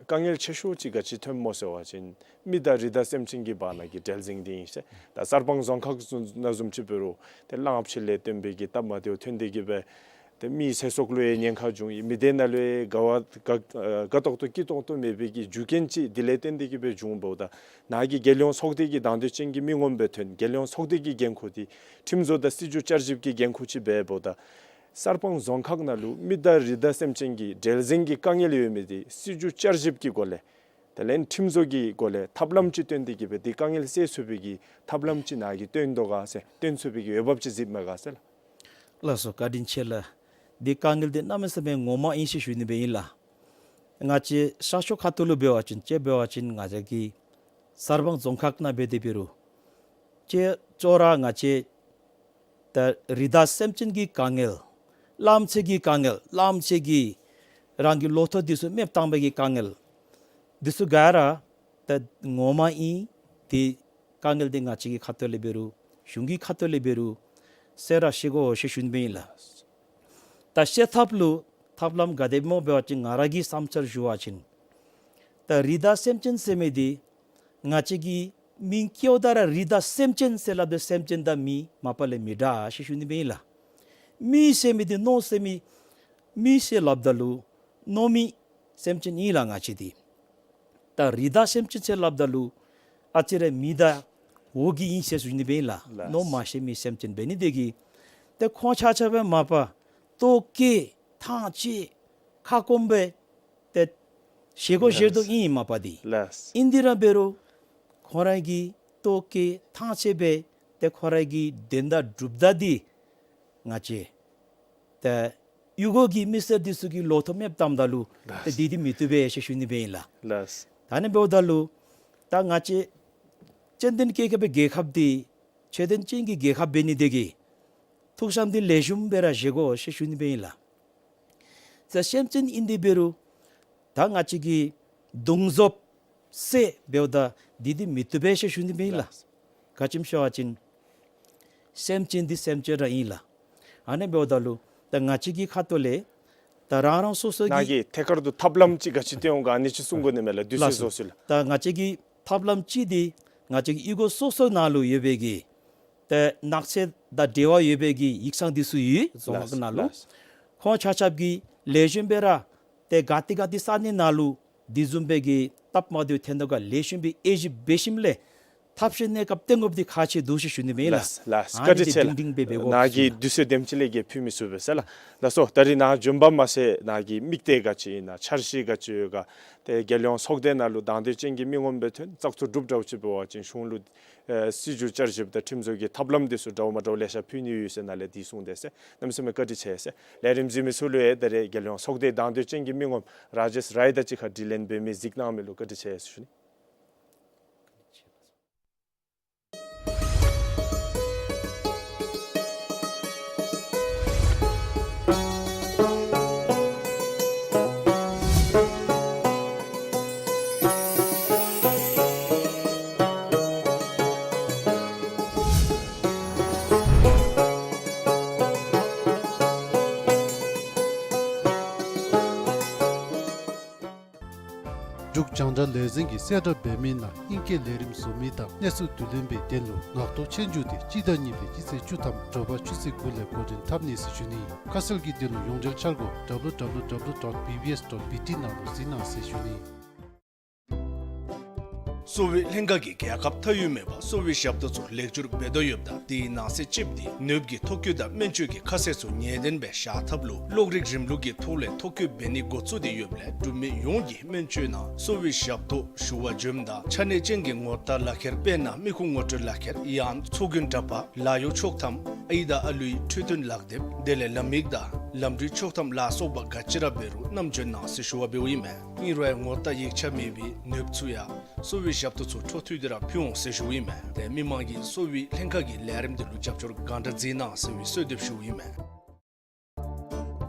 དཀའ་ངལ་ཆེ་ཤོས་ཅིག་ག་ཅི་ཐོནམ་སྨོ་ཟེར་བ་ཅིན་མི་དང་རི་དྭགས་སེམས་ཅན་གྱི་བར་ན་གི་འབྲེལ་འཛིང་འདི་ཨིན་ཟེར། ད་གསར་སྤང་རྫོང་ཁག་ནང་བཟུམ་ཅིག་འབད་རུང་ཏེ་གླང་ཆེན་ལས་བརྟེན་པའི་གི་སྟབས་མ་བདེཝ་ཐོན་ཏེ་གི་སྦེ་ཏེ་མི་ཚེ་སྲོག་ལུ་ཡང་ཉེན་ཁ་བྱུང་ཡི། མི་སྡེ་ནང་ལུ་ཡང་དགའ་བ་དགའ་ཨ་དགའ་ཏོག་ཏོ་སྐྱིད་ཏོང་ཏོ་མེད་པའི་གི་རྒྱུ་རྐྱེན་ཅིག་འདི་ལས་བརྟེན་ཏེ་གི་སྦེ་བྱུངམ་འབདཝ་ད་ནཱ་གི་རྒྱལ་ཡོངས་ཚོགས་སྡེ་གི་དང་འདོད་ཅན་གྱི་མི་ངོམ་སྦེ་ཐོན། རྒྱལ་ཡོངས་ཚོགས་སྡེ་གི་འགན་ཁུར་འདི་ཁྲིམས་བཟོ་དང་སྲིད་བྱུས་བསྐྱར་ཞིབ་ཀྱི་འགན་ཁུར་ཅིག་འབདཝ་ད་གསར་སྤང་རྫོང་ཁག་ནང་ལུ་མི་དང་རི་དྭགས་སེམས་ཅན་གྱི་འབྲེལ་འཛིང་གི་དཀའ་ངལ་ཡོད་མི་འདི་སྲིད་བྱུས་བསྐྱར་ཞིབ་ཀྱི་སྒོ་ལས་དེ་ལས་ཁྲིམས་བཟོ་གི་སྒོ་ལས་ཐབས་ལམ་ཅིག་བཏོན་ཏེ་གི་སྦེ་འདི་དཀའ་ངལ་སེལ་ཚུགས་པའི་གི་ཐབས་ལམ་ཅིག་ནཱ་གིས་བཏོན་དོ་ག་ཟེར་བཏོན་ཚུགས་པའི་གི་འོས་འབབ་ཅིག་གཟིགསཔ་མས་ག་ཟེར་ལགས། ལགས་སོ། བཀའ་དྲིན་ཆེ་ལགས། འདི་དཀའ་ངལ་འདི་གནམ་མེད་ས་མེད་ངོ་མ་ཨིན་ཟེར་ཞུ་ནི་སྦེ་ཨིན་ལགས། ང་བཅས་ཤར་ཕྱོགས་ཁ་ཐུག་ལུ་འབད་བ་ཅིན་ཅིག་འབད་བ་ཅིན་ང་བཅས་ཀྱི་གསར་སྤང་རྫོང་ཁག་ནང་འབད་དེ་འབད་རུང་ཅིག་ཅོག་ར་ང་བཅས་ད་རི་དྭགས་སེམས་ཅན་གྱི་དཀའ་ངལ་གླང་ཆེན་གྱི་དཀའ་ངལ་གླང་ཆེན་གྱིས་རང་གི་ལོ་ཐོག་འདི་ཚུ་རྨས་བཏང་བའི་གི་དཀའ་ངལ་འདི་ཚུ་ག་ར་ད་ངོ་མ་ཨིན། དེ་དཀའ་ངལ་འདི་ང་བཅས་ཀྱི་ཁ་ཐུག་ལས་འབད་རུང་གཞུང་གི་ཁ་ཐུག་ལས་འབད་རུང་སེལ་ར་སེལ་དགོ་ཟེར་ཞུ་ནི་སྦེ་ཨིན་ལགས། ད་སེལ་ཐབས་ལུ་ཐབས་ལམ་ག་དེ་སྨོ་འབད་བ་ཅིན་ང་ར་གི་བསམ་འཆར་ཞུ་བ་ཅིན་ད་རི་དྭགས་སེམས་ཅན་ཟེར་མི་འདི་ང་བཅས་ཀྱི་མིང་བཀོདཔ་ད་ར་རི་དྭགས་སེམས་ཅན་ཟེར་སླབ་ད་སེམས་ཅན་དང་མི་མ་པ་ལས་མི་འདྲ་ཟེར་ཞུ་ནི་སྦེ་ཨིན་ལགས། མི་ཟེར་མི་འདི་ནོར་ཟེར་མི་མི་ཟེར་སླབ་ད་ལུ་ནོར་མི་སེམས་ཅན་ཨིན་ལགས་ང་བཅས་འདི། ད་རི་དྭགས་སེམས་ཅན་ཟེར་སླབ་ད་ལུ་ཨ་ཙི་རེ་མི་དང་འོག་གི་ཨིན་ཟེར་ཞུ་ནི་སྦེ་ཨིན་ལགས། ལགས། ནོར་མ་ཤེས་མི་སེམས་ཅན་འབད་ནི་དེ་གིས་ཏེ་ཁོང་ཆ་ཁྱབ་སྦེ་མ་པ་ལྟོ་སྐྱེས་ཐང་ཆད་ཁ་སྐོམ་སྦེ་ཏེ་བཞེས་སྒོ་བཞེས་དོ་ཨིན་མ་པ་འདི། ལགས། ཨིན་དེ་ར་འབད་རུང་ཁོང་ར་གི་ལྟོ་སྐྱེས་ཐང་ཆད་སྦེ་ཏེ་ཁོང་ར་གི་དོན་དག་སྒྲུབ་ད་འདི་ང་བཅས་ཏེ་གཡུས་སྒོ་གི་མི་སེར་འདི་ཚུ་གི་ལོ་ཐོག་མེདཔ་བཏངམ་ད་ལུ་ཏེ་ལགས། འདི་འདི་མི་བཏུབ་པས་ཟེར་ཞུ་ནི་སྦེ་ཨིན་ལགས། ལགས། ད་ཨ་ནི་འབདཝ་ད་ལུ་ད་ང་བཅས་ཙན་དན་རྒྱལ་ཁབ་པའི་རྒྱལ་ཁབ་འདི་ཆོས་ལྡན་ཅན་གྱི་རྒྱལ་ཁབ་འབད་ནི་དེ་གིས་ཐུགས་བསམ་འདི་ལེགས་ཤོམ་སྦེ་ར་བཞེས་དགོ་ཟེར་ཞུ་ནི་སྦེ་ཨིན་ལགས། ཏེ་སེམས་ཅན་ཨིན་དེ་འབད་རུང་ད་ང་བཅས་ཀྱི་གདུང་འཛོམས་ཟེར་འབདཝ་ད་འདི་འདི་མི་བཏུབ་པས་ཟེར་ཞུ་ནི་སྦེ་ཨིན་ལགས། ལགས། ག་ཅི་སྨོ་ཟེར་བ་ཅིན་སེམས་ཅན་འདི་སེམས་ཅན་ར་ཨིན་ལགས། ཨ་ནི་འབདཝ་ད་ལུ་ད་ང་བཅས་ཀྱི་ཁ་ཐུག་ལས་ད་རང་རང་སོ་སོ་ནཱ་གི་གིས་ཐད་ཀར་དུ་ཐབས་ལམ་ཅིག་ག་ཅི་བཏོན་འོང་ག་ཨ་ནི་ཅིག་གསུང་དགོ་ནི་མས་ལགས། དུས་ཚོད་ལགས་སོ། རྫོགས་སོ་ལགས། ད་ང་བཅས་ཀྱི་ཐབས་ལམ་ཅིག་འདི་ང་བཅས་ཀྱི་གཡུས་སྒོ་སོ་སོ་ནང་ལུ་ཡོད་པའི་གི་ཏེ་ནགས་ཚལ་དང་འབྲེལ་བ་ཡོད་པའི་གི་ཡིག་ཚང་འདི་ཚུ་ཡོད་རྫོང་ཁག་ནང་ལུ། ལགས། ཁོང་ཆ་ཁྱབ་ཀྱིས་ལེགས་ཤོམ་སྦེ་ར་ཏེ་ག་ཏེ་ག་ཏེ་ས་གནས་ནང་ལུ་འདི་བཟུམ་སྦེ་གི་སྟབས་མ་བདེཝ་ཐོན་དོ་ག་ལེགས་ཤོམ་སྦེ་དབྱེ་ཞིབ་འབད་ཞིནམ་ལས་ཐབས་ཤེས་གནས་སྐབས་བཏོན་དགོཔ་འདི་ཁག་ཆེ་འདུག་ཟེར་ཞུ་ནི་མས་ལགས། ལགས་ལགས། ཨ་བཀའ་ནི་དྲིན་ཆེ་འདི་ལགས། སྒྲིང་སྒྲིང་སྦེ་འབད་དགོ་ནཱ་གི་ཟེར། དུས་ཚོད་དེམ་ཅིག་ལས་བརྒལ་ཕུལ་མི་ཚུགས་པས་ཟེར་ལགས། ལགས་སོ། ད་རིས་ནཱ་བྱོན་པ་མ་ཚད་ནཱ་གི་དམིགས་གཏད་ག་ཅི་ཨིན་ན་འཆར་གཞི་ག་ཅི་ཡོད་ག་ཏེ་རྒྱལ་ཡོངས་ཚོགས་སྡེ་ནང་ལུ་དང་འདོད་ཅན་གྱི་མི་ངོམ་སྦེ་ཐོན་བཙག་འཐུ་གྲུབ་འདྲཝ་ཅིག་འབད་བ་ཅིན་གཞུང་ལུ་ཨེ་སྲིད་བྱུས་བསྐྱར་ཞིབ་དང་ཁྲིམས་བཟོ་གི་ཐབས་ལམ་འདི་ཚུ་འདྲཝ་མ་འདྲཝ་ལེ་ཤ་ཕུལ་ནི་ཡོད་ཟེར་ནཱ་ལས་འདི་གསུངས་དེས་ཟེར། གནམ་མེད་ས་མེད་བཀའ་དྲིན་ཆེ་ཟེར། ལས་རིམ་གཟིགས་མི་ཚུ་ལུ་ཡང་ད་རེས་རྒྱལ་ཡོངས་ཚོགས་སྡེ་དང་འདོད་ཅན་གྱི་མི་ངོམ་ར་ཇེཤ་རའི་དང་གཅིག་ཁར་དྲི་ལན་འབད་མི་གཟིགས་གནང་མི་ལུ་བཀའ་དྲིན་ཆེ་ཟེར་ཞུ་ནི། འབྲུག་རྒྱང་བསྒྲགས་ལས་འཛིན་གྱིས་གསལ་བསྒྲགས་འབད་མི་ནང་ཨིང་སྐད་ལས་རིམ་བཟོ་མི་དང་གནས་ཚུལ་བསྡུ་ལེན་པའི་དོན་ལུ་ངག་ཐོག་ཆོས་རྒྱུགས་འདི་སྤྱི་ཟླ་གཉིས་པའི་སྤྱི་ཚེས་བཅུ་ཐམ་དྲོ་པ་ཆུ་ཚོད་དགུ་ལས་འགོ་འདྲེན་འཐབ་ནི་ཟེར་ཞུ་ནི། ཁ་གསལ་གྱི་དོན་ལུ་ཡོངས་འབྲེལ་འཆར་སྒོ་W W W dot B B S dot B T ནང་ལུ་གཟིགས་གནང་ཟེར་ཞུ་ནི། གསོ་བའི་ལྷན་ཁག་གིས་རྒྱལ་ཁབ་མཐའ་དབུས་མེད་པར་གསོ་བའི་ཞབས་ཏོག་ཚུ་ལེགས་བཅོས་འབད་དོ་ཡོདཔ་ད་དེའི་ནང་གསེས་གཅིགཔོ་འདི་ནདཔ་གི་ཐོ་བཀོད་དང་སྨན་བཅོས་ཀྱི་ཁ་གསལ་ཚུ་ངེས་བདེན་སྦེ་བཞག་ཐབས་ལུ་གློག་རིག་རིམ་ལུགས་ཀྱི་ཐོག་ལས་ཐོ་བཀོད་འབད་ནི་འགོ་བཙུགས་ཏེ་ཡོདཔ་ལས་འབྲུག་མི་ཡོངས་ཀྱིས་སྨན་བཅོས་ནང་གསོ་བའི་ཞབས་ཏོག་ཞུ་བར་འབྱོནམ་ད་ཆ་གནས་ཅན་གྱི་ངོ་རྟགས་ལག་ཁྱེར་དཔེར་ན་མི་ཁུངས་ངོ་སྤྲོད་ལག་ཁྱེར་ཡང་ཚོགས་རྒྱན་འདྲ་པར་ལཱ་གཡོག་ཆོག་ཐམ་ཨའི་དང་ཨ་ལུའི་འཕྲོད་བསྟེན་ལག་དེབ་དེ་ལས་ལམ་ཡིག་དང་ལམ་འགྲུལ་ཆོག་ཐམ་ལ་སོགས་པ་ག་ཅི་ར་འབད་རུང་བསྣམས་འབྱོན་གནང་ཟེར་ཞུ་བ་འབདཝ་ཨིན་མས། ཨིན་རུང་ཡང་ངོ་རྟགས་ཡིག་ཆ་མེད་པའི་ནདཔ་ཚུ་ཡང་གསོ་བའི་ཞབས་ཏོག་ཚུ་འཕྲོ་མཐུད་དེ་ར་ཕུལ་འོང་ཟེར་ཞུཝ་ཨིན་མས། ཏེ་མི་མང་གིས་གསོ་བའི་ལྷན་ཁག་གི་ལས་རིམ་འདི་ལུ་རྒྱབ་སྐྱོར་གང་དྲག་མཛད་གནང་ཟེར་བའི་གསོལ་འདེབས་ཞུཝ་ཨིན་མས།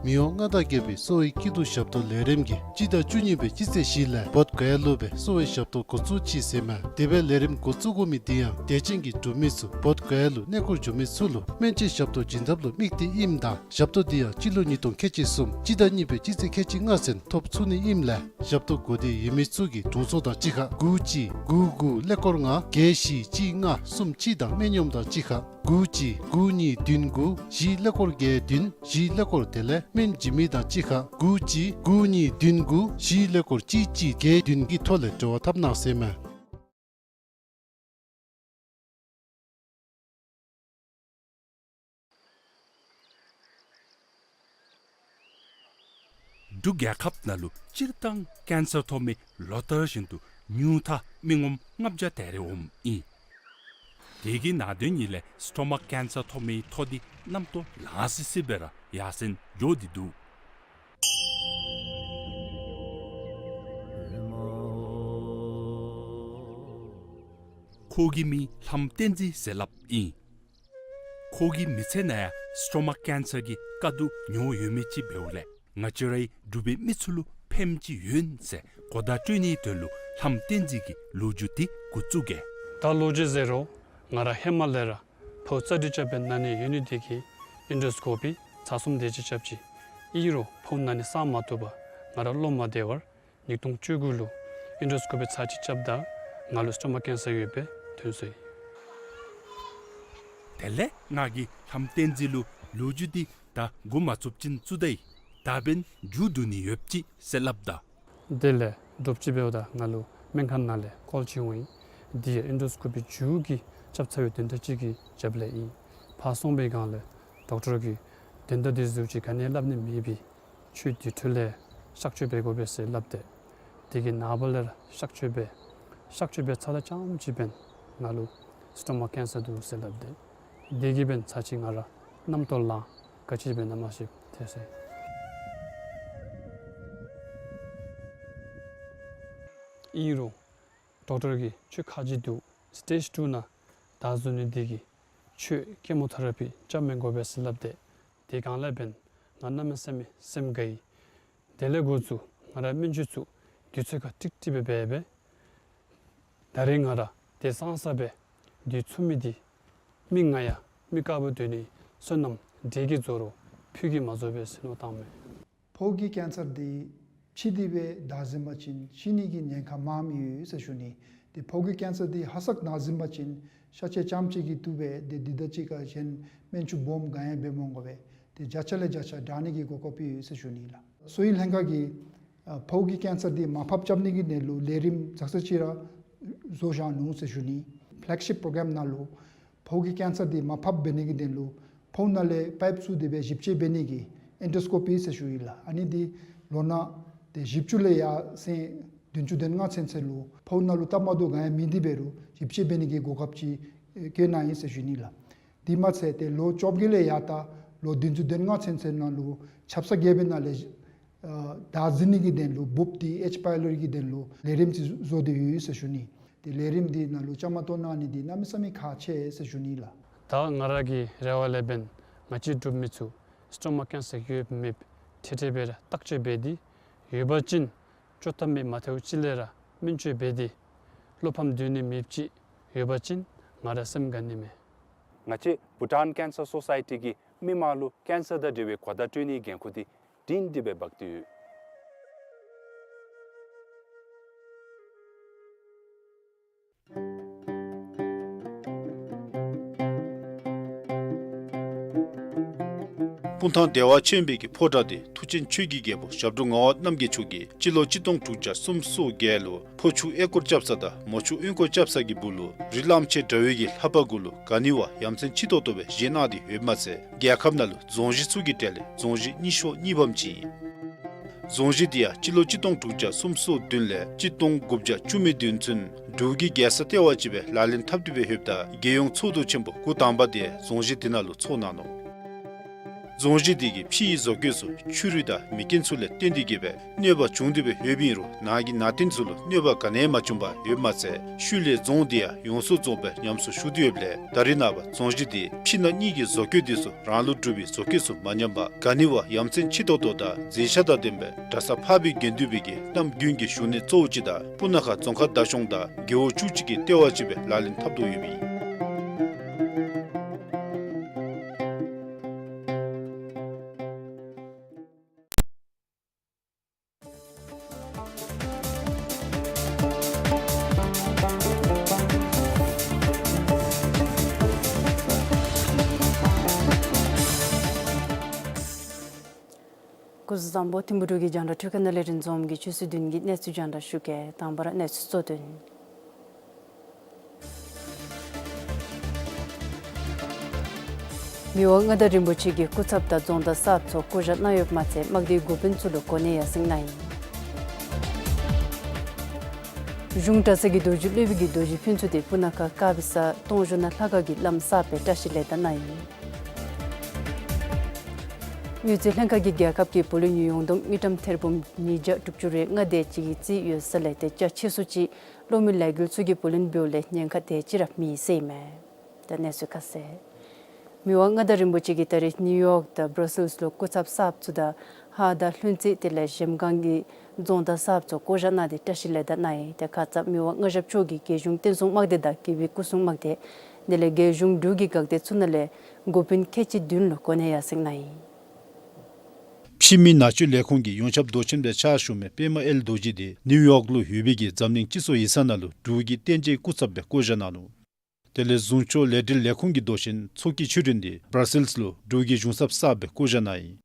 མི་དབང་མངའ་བདག་རྒྱལ་པོའི་གསོ་བའི་སྐྱིད་སྡུག་ཞབས་ཏོག་ལས་རིམ་གྱིས་སྤྱི་ཟླ་བཅུ་གཉིས་པའི་སྤྱི་ཚེས་བཞི་ལས་བོདྷ་ག་ཡ་ལུ་སྦེ་གསོ་བའི་ཞབས་ཏོག་འགོ་བཙུགས་ཅི་ཟེར་མས། དེ་སྦེ་ལས་རིམ་འགོ་བཙུགས་དགོ་མི་དེ་ཡང་དད་ཅན་གྱི་འབྲུག་མི་ཚུ་བོདྷ་ག་ཡ་ལུ་གནས་སྐོར་འགྱོ་མི་ཚུ་ལུ་སྨན་བཅོས་ཞབས་ཏོག་བྱིན་ཐབས་ལུ་དམིགས་ཏེ་ཨིནམ་ད་ཞབས་ཏོག་དེ་ཡང་སྤྱི་ལོ་ཉིས་སྟོང་ཁལ་གཅིག་གསུམ་སྤྱི་ཟླ་གཉིས་པའི་སྤྱི་ཚེས་ཁལ་གཅིག་ལྔ་ཚུན་ཐོབ་ཚུགས་ནི་ཨིནམ་ལས་ཞབས་ཏོག་དགོས་འདོད་ཡོད་མི་ཚུ་གིས་དྲུང་འཚོ་དང་གཅིག་ཁར་དགུ་གཅིག་དགུ་དགུ་ཀླད་ཀོར་ལྔ་བརྒྱད་བཞི་གཅིག་ལྔ་གསུམ་གཅིག་དང་སྨན་གཡོགམ་དང་གཅིག་ཁར་དགུ་གཅིག་དགུ་གཉིས་བདུན་དགུ་བཞི་ཀླད་ཀོར་བརྒྱད་བདུན་བཞི་ཀླད་ཀོར་དེ་ལས་སྨན་བྱིན་མི་དང་གཅིག་ཁར་དགུ་གཅིག་དགུ་གཉིས་བདུན་དགུ་བཞི་ཀླད་ཀོར་གཅིག་གཅིག་བརྒྱད་བདུན་གྱི་ཐོག་ལས་འབྲེལ་བ་འཐབ་གནང་ཟེར་མས། འབྲུག་རྒྱལ་ཁབ་ནང་ལུ་སྤྱིར་བཏང་ཀེན་སར་ཐོབ་མི་ལོ་ལྟར་བཞིན་དུ་ཉུང་མཐའ་མི་ངོམ་ལྔ་བརྒྱ་དེ་རེ་འོངམ་ཨིན། དེ་གི་ནང་དོན་ཉིད་ལས་སི་ཊོ་མ་ཀེན་སར་ཐོབ་མི་ཐོ་འདི་གནམ་ཐོག་ལང་སི་སི་སྦེ་ར་ཡར་སེང་འགྱོ་སྟེ་འདུག། ཁོ་གི་མིང་ལྷམ་བསྟན་འཛིན་ཟེར་སླབ་ཨིན། ཁོ་གི་མི་ཚེ་ནང་ཡང་སི་ཊོ་མ་ཀེན་སར་གྱི་དཀའ་སྡུག་མྱོང་ཡོད་མི་ཅིག་འབདཝ་ལས་ང་བཅས་རའི་འབྲུག་པའི་མི་ཚུ་ལུ་ཕནམ་ཅིག་ཡོད་ཟེར་གོ་བརྡ་སྤྲོད་ནིའི་དོན་ལུ་ལྷམ་བསྟན་འཛིན་གྱི་ལོ་རྒྱུས་འདི་འགོ་བཙུགས་གེ། ད་ལོ་རྒྱུས་ཟེར་རུང་ང་ར་ཧེ་མ་ལས་ར་ཕོཝ་རྩ་དྲི་རྐྱབ་པའི་ན་ནི་ཡོད་ནི་དེ་གིས་ཨིན་ཌོ་སི་ཀོ་པི་ཚར་གསུམ་དེ་ཅིག་རྐྱབ་ཅི། ཨིན་རུང་ཕོཝ་ན་ནི་སངས་མ་བཏུབ་པར་ང་ར་བློ་མ་བདེ་བར་ཉིས་སྟོང་བཅུ་དགུ་ལུ་ཨིན་ཌོ་སི་ཀོ་པི་ཚར་གཅིག་རྐྱབ་ད་ང་ལུ་སི་ཊོ་མ་ཀེན་སར་ཡོདཔ་སྦེ་ཐོན་སོ་ཡི། དེ་ལས་ང་གིས་ལྷམ་བསྟན་འཛིན་ལུ་ལོ་རྒྱུས་འདི་ད་འགོ་མ་བཙུགས་ཅིན་བཙུགས་ད་ཡི། ད་འབདན་མཇུག་བསྡུ་ནི་ཡོདཔ་ཅིག་ཟེར་སླབ་ད། དེ་ལས་འདྲོགཔ་ཅིག་འབདཝ་ད་ང་ལུ་སྨན་ཁང་ནང་ལས་ཀོལ་ཅིག་འོང་ཡི། འདི་ཡང་ཨིན་ཌོ་སི་ཀོ་པི་མཇུག་གི་རྐྱབ་ཚར་བའི་དོན་དག་ཅིག་གི་རྒྱབ་ལས་ཨིན། ཕར་སོང་པའི་སྒང་ལས་ཌོག་ཊར་གྱིས་དོན་དག་འདི་ཚུ་ཅིག་ག་ནི་སླབ་ནི་མེད་པས། ཁྱོད་དེ་འཕྲོ་ལས་གཤག་བཅོས་འབད་དགོ་པས་ཟེར་སླབ་སྟེ། དེ་གི་ནངས་པ་ལས་ར་གཤག་བཅོས་འབད། གཤག་བཅོས་འབད་ཚརཝ་ད་རྐྱངམ་ཅིག་འབདན་ང་ལུ་སི་ཊོ་མ་ཀེན་སར་འདུག་ཟེར་སླབ་སྟེ། དེ་གིས་འབདན་ཚར་གཅིག་ང་ར་གནམ་ཐོག་ལང་ག་ཅི་འབད་ན་མ་ཤེས་ཐལ་སོ་ཡི། ཨིན་རུང་ཌོག་ཊར་གྱིས་ཁྱོད་ཁ་རྗེ་འདུག། སི་ཊེཇ་ཊུ་ནང་བདའ་ཟུན་ནི་དེ་གིས་ཁྱོད་ཀི་མོ་ཐེ་ར་པི་རྐྱབ་མི་དགོ་པས་ཟེར་སླབ་སྟེ། དེ་སྒང་ལས་འབདན་ང་གནམ་མེད་ས་མེད་སེམས་དགའ་ཡི། དེ་ལས་འགོ་བཙུགས་ང་ར་སྨན་བཅོས་ཚུ་དུས་ཚོད་ཁར་ཀྲིག་ཀྲི་སྦེ་འབད་འབད། ད་རེས་ང་ར་དེ་སང་ས་སྦེ་དུས་ཚོད་མི་འདི་མི་ང་ཡང་མི་དཀརཔོ་སྡོད་ནི་བསོད་ནམས་འདྲེ་གིས་རྫོགས་རུང་ཕུད་ཀྱིས་མ་རྫོགས་པས་ཟེར་མནོ་བཏངམ་མས། ཕོཝ་གི་ཀེན་སར་འདི་ཕྱི་འདི་སྦེ་བདའ་ཟུན་པ་ཅིན་ཤི་ནི་གི་ཉེན་ཁ་མངམ་ཡོད་ཟེར་ཞུ་ནི། ཏེ་ཕོཝ་གི་ཀེན་སར་འདི་ཧ་སག་ན་ཟུན་པ་ཅིན་ཤ་ཆས་རྐྱངམ་ཅིག་གིས་བཏུབ་པས། ཏེ་འདི་དང་གཅིག་ཁར་གཞན་སྨན་བཅོས་སྦོམ་ག་ཡང་འབད་མི་དགོ་པས། ཏེ་བརྒྱ་ཆ་ལས་བརྒྱ་ཆ་དྲག་ནི་གི་གོ་སྐབས་ཡོད་ཟེར་ཞུ་ནི་ལགས། གསོ་བའི་ལྷན་ཁག་གིས་ཨ་ཕོཝ་གི་ཀེན་སར་འདི་མར་ཕབ་རྐྱབ་ནི་གི་དོན་ལུ་ལས་རིམ་ཙག་ཙིག་ཅིག་ར་བཟོ་བཞག་ནུག་ཟེར་ཞུ་ནི། ཕེ་ལེག་ཤིཔ་པྲོ་གྲམ་ནང་ལུ་ཕོཝ་གི་ཀེན་སར་འདི་མར་ཕབ་འབད་ནི་གི་དོན་ལུ་ཕོཝ་ནང་ལས་པའིཔ་བཙུགས་ཏེ་སྦེ་ཞིབ་དཔྱད་འབད་ནི་གི་ཨེན་ཌོ་སི་ཀོ་པི་ཟེར་ཞུ་ཡི་ལགས། ཨ་ནི་འདི་ལོ་ན་ཏེ་བཞི་བཅུ་ལས་ཡར་སེང་བདུན་ཅུ་དོན་ལྔ་ཚུན་ཚོད་ལུ་ཕོཝ་ནང་ལུ་སྟབས་མ་བདེཝ་ག་ཡང་མེད་དེ་འབད་རུང་ཞིབ་དཔྱད་འབད་ནི་གི་གོ་སྐབས་ཅིག་བཀོད་གནང་ཡི་ཟེར་ཞུ་ནི་ལགས། དེ་མ་ཚད་ཏེ་ལོ་བཅོ་བརྒྱད་ལས་ཡར་ད་ལོ་བདུན་ཅུ་དོན་ལྔ་ཚུན་ཚོད་ནང་ལུ་ཆབ་གསང་རྒྱལ་པོའི་ནང་ལས་ཨ་བདའ་ཟུན་ནི་གི་དོན་ལུ་འབུཔ་འདི་ཨེཆ་པའི་ལོ་རི་གི་དོན་ལུ་ལས་རིམ་ཅིག་བཟོ་སྟེ་ཡོད་ཟེར་ཞུ་ནི། ཏེ་ལས་རིམ་འདི་ནང་ལུ་བཅའ་མར་གཏོགས་གནང་ནི་འདི་གནམ་མེད་ས་མེད་ཁག་ཆེ་ཟེར་ཞུ་ནི་ལགས། ད་ང་ར་གི་རེ་བ་ལས་འབདན་ང་བཅས་འབྲུག་མི་ཚུ་སི་ཊོ་མ་ཀེན་སར་ཡོད་མེད་འཕྲལ་འཕྲལ་སྦེ་ར་བརྟག་དཔྱད་འབད་དེ་ཡོད་པ་ཅིན་བཅོ་ཐབས་མེད་མ་ཐལཝ་ཅིག་ལས་ར་སྨན་བཅོས་འབད་དེ་བློ་ཕམ་སྡོད་ནི་མེདཔ་ཅིག་ཡོད་པ་ཅིན་ང་ར་སེམས་དགའ་ནི་མས། ང་བཅས་བྷུ་ཊཱན་ཀེན་སར་སོ་སའི་ཊི་གིས་མི་མང་ལུ་ཀེན་སར་དང་འབྲེལ་བའི་གོ་བརྡ་སྤྲོད་ནིའི་འགན་ཁུར་འདི་སྒྲིང་སྒྲི་སྦེ་འབག་སྟེ་ཡོད། སྤུངས་ཐང་བདེ་བ་ཆེན་པོའི་གི་ཕོ་བྲང་འདི་མཐུ་ཆེན་ཆོས་ཀྱི་རྒྱལ་པོ་ཞབས་དྲུང་ངག་དབང་རྣམ་རྒྱལ་མཆོག་གིས་སྤྱི་ལོ་གཅིག་སྟོང་དྲུག་བརྒྱ་སུམ་ཅུ་སོ་བརྒྱད་ལུ་ཕོ་ཆུ་ཨེ་སྐོར་རྐྱབ་ས་དང་མོ་ཆུ་གཡུས་སྐོར་རྐྱབ་ས་གི་སྦུག་ལུ་རི་གླང་ཆེན་དགྲ་བོའི་གི་ལྷ་པ་གུ་ལུ་ག་ནི་བ་ཡ་མཚན་ཆེ་ཏོག་ཏོ་སྦེ་བཞེངས་གནང་སྟེ་ཡོདཔ་མ་ཚད་རྒྱལ་ཁབ་ནང་ལུ་རྫོང་གཞི་ཚུ་གི་གྲས་ལས་རྫོང་གཞི་རྙིང་ཤོས་གཉིས་པམ་ཅིག་ཨིན། རྫོང་གཞི་འདི་ཡང་སྤྱི་ལོ་གཅིག་སྟོང་དྲུག་བརྒྱ་སུམ་ཅུ་སོ་བདུན་ལས་གཅིག་སྟོང་དགུ་བརྒྱ་བཅུ་མེད་བདུན་ཚུན་འབྲུག་གི་རྒྱལ་ས་ལྟེ་བ་ཅིག་སྦེ་ལག་ལེན་འཐབ་སྟེ་སྦེ་ཡོདཔ་ད་རྒྱལ་ཡོངས་ཚོགས་འདུ་ཆེན་པོ་འགོ་དང་པ་འདི་རྫོང་གཞི་འདི་ནང་ལུ་ཚོགས་གནང་ནུག། རྫོང་གཞི་དེ་གིས་ཕྱི་ཡི་བཟོ་བཀོད་ཚུ་ཆུ་རུད་དང་མེ་རྐྱེན་ཚུ་ལས་བརྟེན་ཏེ་གིས་སྦེ་གནོད་པ་བྱུང་སྟེ་སྦེ་ཡོདཔ་ཨིན་རུང་ནང་གི་ནང་རྟེན་ཚུ་ལུ་གནོད་པ་ག་ནི་ཡང་མ་བྱུང་པར་ཡོདཔ་མ་ཚད་ཤུལ་ལས་རྫོང་དེ་ཡང་ཡོངས་སུ་རྫོགས་སྦེ་ཉམས་སུ་ཞུགས་ཏེ་ཡོདཔ་ལས་ད་རེས་ནངས་པ་རྫོང་གཞི་དེ་ཕྱི་ནང་གཉིས་ཀྱི་བཟོ་བཀོད་དེ་ཚུ་རང་ལུ་གྲུབ་པའི་བཟོ་བཀོད་ཚུ་མ་ཉམས་པར་ག་ནི་བ་ཡ་མཚན་ཆེ་ཏོག་ཏོ་དང་མཛེས་ཆ་དང་ལྡན་པའི་གྲྭ་ས་འཕགས་པའི་དགེ་འདུན་པའི་གི་གནམ་དགུན་གྱི་བཞུགས་གནས་གཙོ་བོ་ཅིག་དང་སྤུ་ན་ཁ་རྫོང་ཁག་བདག་སྐྱོང་དང་རྒེད་འོག་བཅུ་གཅིག་གི་ལྟེ་བ་ཅིག་སྦེ་ལག་ལེན་འཐབ་དོ་ཡོདཔ་ཨིན། སྐུ་གཟུགས་བཟང་པོ། ཐིམ་ཕུ་འབྲུག་གི་རྒྱང་བསྒྲགས་འཕྲུལ་ཁང་ནང་ལས་རིན་འཛོམས་ཀྱིས་ཆུ་ཚོད་བདུན་གྱི་གནས་ཚུལ་རྒྱང་བསྒྲགས་ཞུ་གེ། དང་པ་ར་གནས་ཚུལ་གཙོ་དོན། མི་དབང་མངའ་བདག་རིན་པོ་ཆེ་གིས་སྐུ་ཚབ་དང་རྫོང་བདག་གསརཔ་ཚུ་བསྐོ་བཞག་གནང་ཡོདཔ་མ་ཚད་དམག་སྡེའི་འགོ་དཔོན་ཚུ་ལུ་གོ་གནས་ཡར་སེང་གནང་ཡི། གཞུང་གྲྭ་ཚང་གི་རྡོ་རྗེ་སློབ་དཔོན་གྱི་རྡོ་རྗེ་ཕུན་ཚོགས་དེ་སྤུ་ན་ཁ་དཀར་སྦི་ས་སྟོང་བཞོ་ནང་ལྷ་ཁང་གི་བླམ་གསརཔ་སྦེ་བཀྲིས་ལེགས་དར་གནང་ཡི། དངུལ་རྩིས་ལྷན་ཁག་གིས་རྒྱལ་ཁབ་ཀྱི་བུ་ལོན་ཡོངས་བསྡོམས་དངུལ་ཀྲམ་ཐེར་འབུམ་ཉིས་བརྒྱ་དྲུག་ཅུ་རེ་ལྔ་དེ་ཅིག་གི་རྩིས་ཡོད་ས་ལས་དེ་རྒྱ་ཆེ་སུ་ཅིག་གློག་མེ་ལས་འགུལ་ཚུ་གི་བུ་ལོན་འབདཝ་ལས་ཉེན་ཁ་དེ་ཅིག་ར་མེད་ཟེར་ཨིན་མས། ད་གནས་ཚུལ་ཁ་གསལ། མི་དབང་མངའ་བདག་རིན་པོ་ཆེ་གིས་ད་རེས་ནིའུ་ཡོག་དང་བྷར་སིལསི་ལུ་སྐུ་ཚབ་གསརཔ་ཚུ་དང་ཧཱ་དང་ལྷུན་རྩེ་དེ་ལས་གཞལམ་སྒང་གི་རྫོང་བདག་གསརཔ་ཚུ་བསྐོ་བཞག་གནང་སྟེ་བཀྲིས་ལེགས་དར་གནང་ཡི། དེ་ཁ་ཙ་མི་དབང་མངའ་ཞབས་མཆོག་གིས་རྒྱལ་གཞུང་བསྟན་སྲུང་དམག་སྡེ་དང་རྒྱལ་པོའི་སྐུ་སྲུང་དམག་སྡེ་དེ་ལས་རྒྱལ་གཞུང་འབྲུག་གི་འགག་སྡེ་ཚུ་ནང་ལས་འགོ་དཔོན་ཁལ་གཅིག་བདུན་ལུ་གོ་གནས་ཡར་སེང་གནང་ཡི། ཕྱི་མི་ནང་ཆོས་ལས་ཁུངས་ཀྱི་ཡོངས་ཁྱབ་མདོ་ཆེན་སྦེ་ཕྱག་ཞུ་མི་པདྨ་དབྱེར་རྡོ་རྗེ་དེ་ནིའུ་ཡོག་ལུ་ཡོད་པའི་གི་འཛམ་གླིང་སྤྱི་ཚོགས་ཡིག་ཚང་ནང་ལུ་འབྲུག་གི་བསྟན་བཅོས་སྐུ་ཚབ་སྦེ་བསྐོ་བཞག་གནང་ནུག། དེ་ལས་གཟུངས་སྐྱོར་ལས་འབྲེལ་ལས་ཁུངས་ཀྱི་མདོ་ཆེན་ཚོགས་ཀྱི་ཆོས་སྒྲོན་དེ་བྷར་སིལསི་ལུ་འབྲུག་གི་གཞུང་ཚབ་གསརཔ་སྦེ་བསྐོ་བཞག་གནང་ཡི།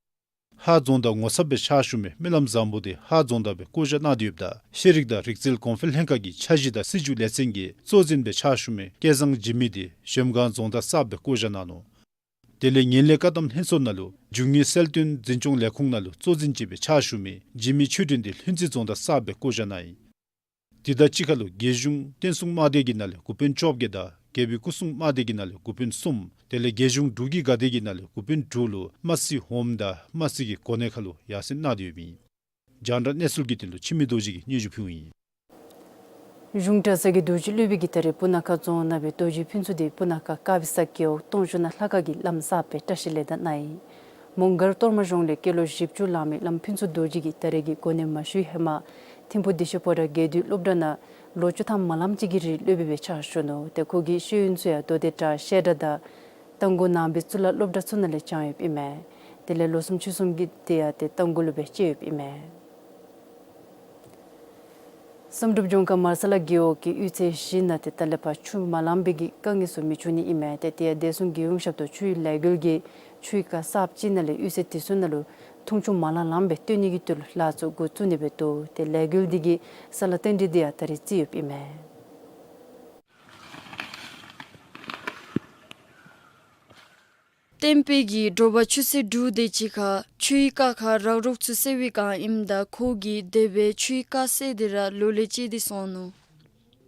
ཧཱ་རྫོང་བདག་ངོ་ཚབ་སྦེ་ཕྱག་ཞུ་མི་སྨོན་ལམ་བཟང་པོ་དེ་ཧཱ་རྫོང་བདག་སྦེ་བསྐོ་བཞག་གནང་སྟེ་ཡོདཔ་ད་ཤེས་རིག་དང་རིག་རྩལ་གོང་འཕེལ་ལྷན་ཁག་གི་འཆར་གཞི་དང་སྲིད་བྱུས་ལས་ཚན་གྱི་གཙོ་འཛིན་སྦེ་ཕྱག་ཞུ་མི་སྐལ་བཟང་འཇིགས་མེད་དེ་གཞལམ་སྒང་རྫོང་བདག་གསརཔ་སྦེ་བསྐོ་བཞག་གནང་ནུག། དེ་ལས་ངན་ལྷད་བཀག་སྡོམ་ལྷན་ཚོགས་ནང་ལུ་རྒྱུ་དངོས་གསལ་སྟོན་འཛིན་སྐྱོང་ལས་ཁུངས་ནང་ལུ་གཙོ་འཛིན་ཅིག་སྦེ་ཕྱག་ཞུ་མི་འཇིགས་མེད་ཆོས་སྒྲོན་དེ་ལྷུན་རྩེ་རྫོང་བདག་གསརཔ་སྦེ་བསྐོ་བཞག་གནང་ཡི། དེ་དང་གཅིག་ཁར་ལུ་རྒྱལ་གཞུང་བསྟན་སྲུང་དམག་སྡེ་གི་ནང་ལས་འགོ་དཔོན་བཅོ་བརྒྱད་དང་རྒྱལ་པོའི་སྐུ་སྲུང་དམག་སྡེ་གི་ནང་ལས་འགོ་དཔོན་གསུམ་དེ་ལས་རྒྱལ་གཞུང་འབྲུག་གི་འགག་སྡེ་གི་ནང་ལས་འགོ་དཔོན་དྲུག་ལུ་དམར་སེར་ཧོམ་དང་དམར་སེར་གྱི་གོ་གནས་ཁར་ལུ་ཡར་སེང་གནང་སྟེ་ཡོདཔ་ཨིན། རྒྱང་བསྒྲགས་གནས་ཚུལ་གྱི་དོན་ལུ་འཆི་མེད་རྡོ་རྗེ་གིས་སྙན་ཞུ་ཕུལཝ་ཨིན། གཞུང་གྲྭ་ཚང་གི་རྡོ་རྗེ་སློབ་དཔོན་གྱིས་ད་རེས་སྤུ་ན་ཁ་རྫོང་ནང་སྦེ་རྡོ་རྗེ་ཕུན་ཚོགས་དེ་སྤུ་ན་ཁ་དཀར་སྦི་ས་རྒེད་འོག་སྟོང་བཞོ་ནང་ལྷ་ཁང་གི་བླམ་གསརཔ་སྦེ་བཀྲིས་ལེགས་དར་གནང་ཡི། མོང་སྒར་གཏོར་མ་གཞུང་ལས་སྐྱེས་ལོ་བཞི་བཅུ་ལང་མི་བླམ་ཕུན་ཚོགས་རྡོ་རྗེ་གིས་ད་རེས་ཀྱི་གོ་གནས་མ་ཞུ་བའི་ཧེ་མ་ཐིམ་ཕུ་བདེ་ཆེན་ཕོ་བྲང་དགེ་འདུན་སློབ་གྲྭ་ནང་ལོ་བཅུ་ཐམ་མ་ལངམ་ཅིག་གི་རིང་སློབ་དཔོན་སྦེ་ཕྱག་ཞུ་ནུག། ཏེ་ཁོ་གི་ཤེས་ཡོན་ཚུ་ཡང་མདོ་སྡེ་བྲག་བཤད་གྲྭ་དང་རྟ་མགོ་ནང་པའི་གཙུག་ལག་སློབ་གྲྭ་ཚུ་ནང་ལས་སྦྱངས་ཡོདཔ་ཨིན་མས། དེ་ལས་ལོ་གསུམ་ཕྱོགས་གསུམ་གྱི་དེ་ཡང་ཏེ་རྟ་མགོ་ལུ་སྦེ་སྐྱེས་ཡོདཔ་ཨིན་མས། བསམ་གྲུབ་ལྗོངས་མཁར་མར་ས་ལ་རྒེད་འོག་གི་གཡུས་ཚན་བཞི་ནང་ཏེ་ད་ལས་ཕར་ཆུ་མ་ལང་པའི་གི་དཀའ་ངལ་ཚུ་མི་འབྱུང་ནི་ཨིན་མས། ཏེ་དེ་ཡང་བདེ་སྲུང་རྒྱལ་ཡོངས་ཞབས་ཏོག་ཆུའི་ལས་འགུལ་གྱིས་ཆུའི་རྐ་གསརཔ་ཅིག་ནང་ལས་གཡུས་ཚན་དེ་ཚུ་ནང་ལུ་འཐུང་ཆུ་མ་ལང་ལངམ་སྦེ་བཏོན་ནི་གི་དོན་ལུ་ལཱ་ཚུ་འགོ་བཙུགས་ནི་སྦེ་འདུག། ཏེ་ལས་འགུལ་འདི་གི་ས་ལ་རྟེན་འབྲེལ་འདི་ཡང་ད་རེས་བརྩི་ཡོདཔ་ཨིན་མས། བསྟན་འཕེལ་གྱིས་དྲོ་པ་ཆུ་ཚོད་དྲུག་དེ་ཅིག་ཁར་ཆུའི་རྐ་ཁར་རག་རོག་ཚུ་བསལ་བའི་བསྒང་ཨིནམ་ད་ཁོ་གིས་དེ་སྦེ་ཆུའི་རྐ་བསལ་ཏེ་ར་ལོ་ལས་བཅད་དེ་སོང་ནུག།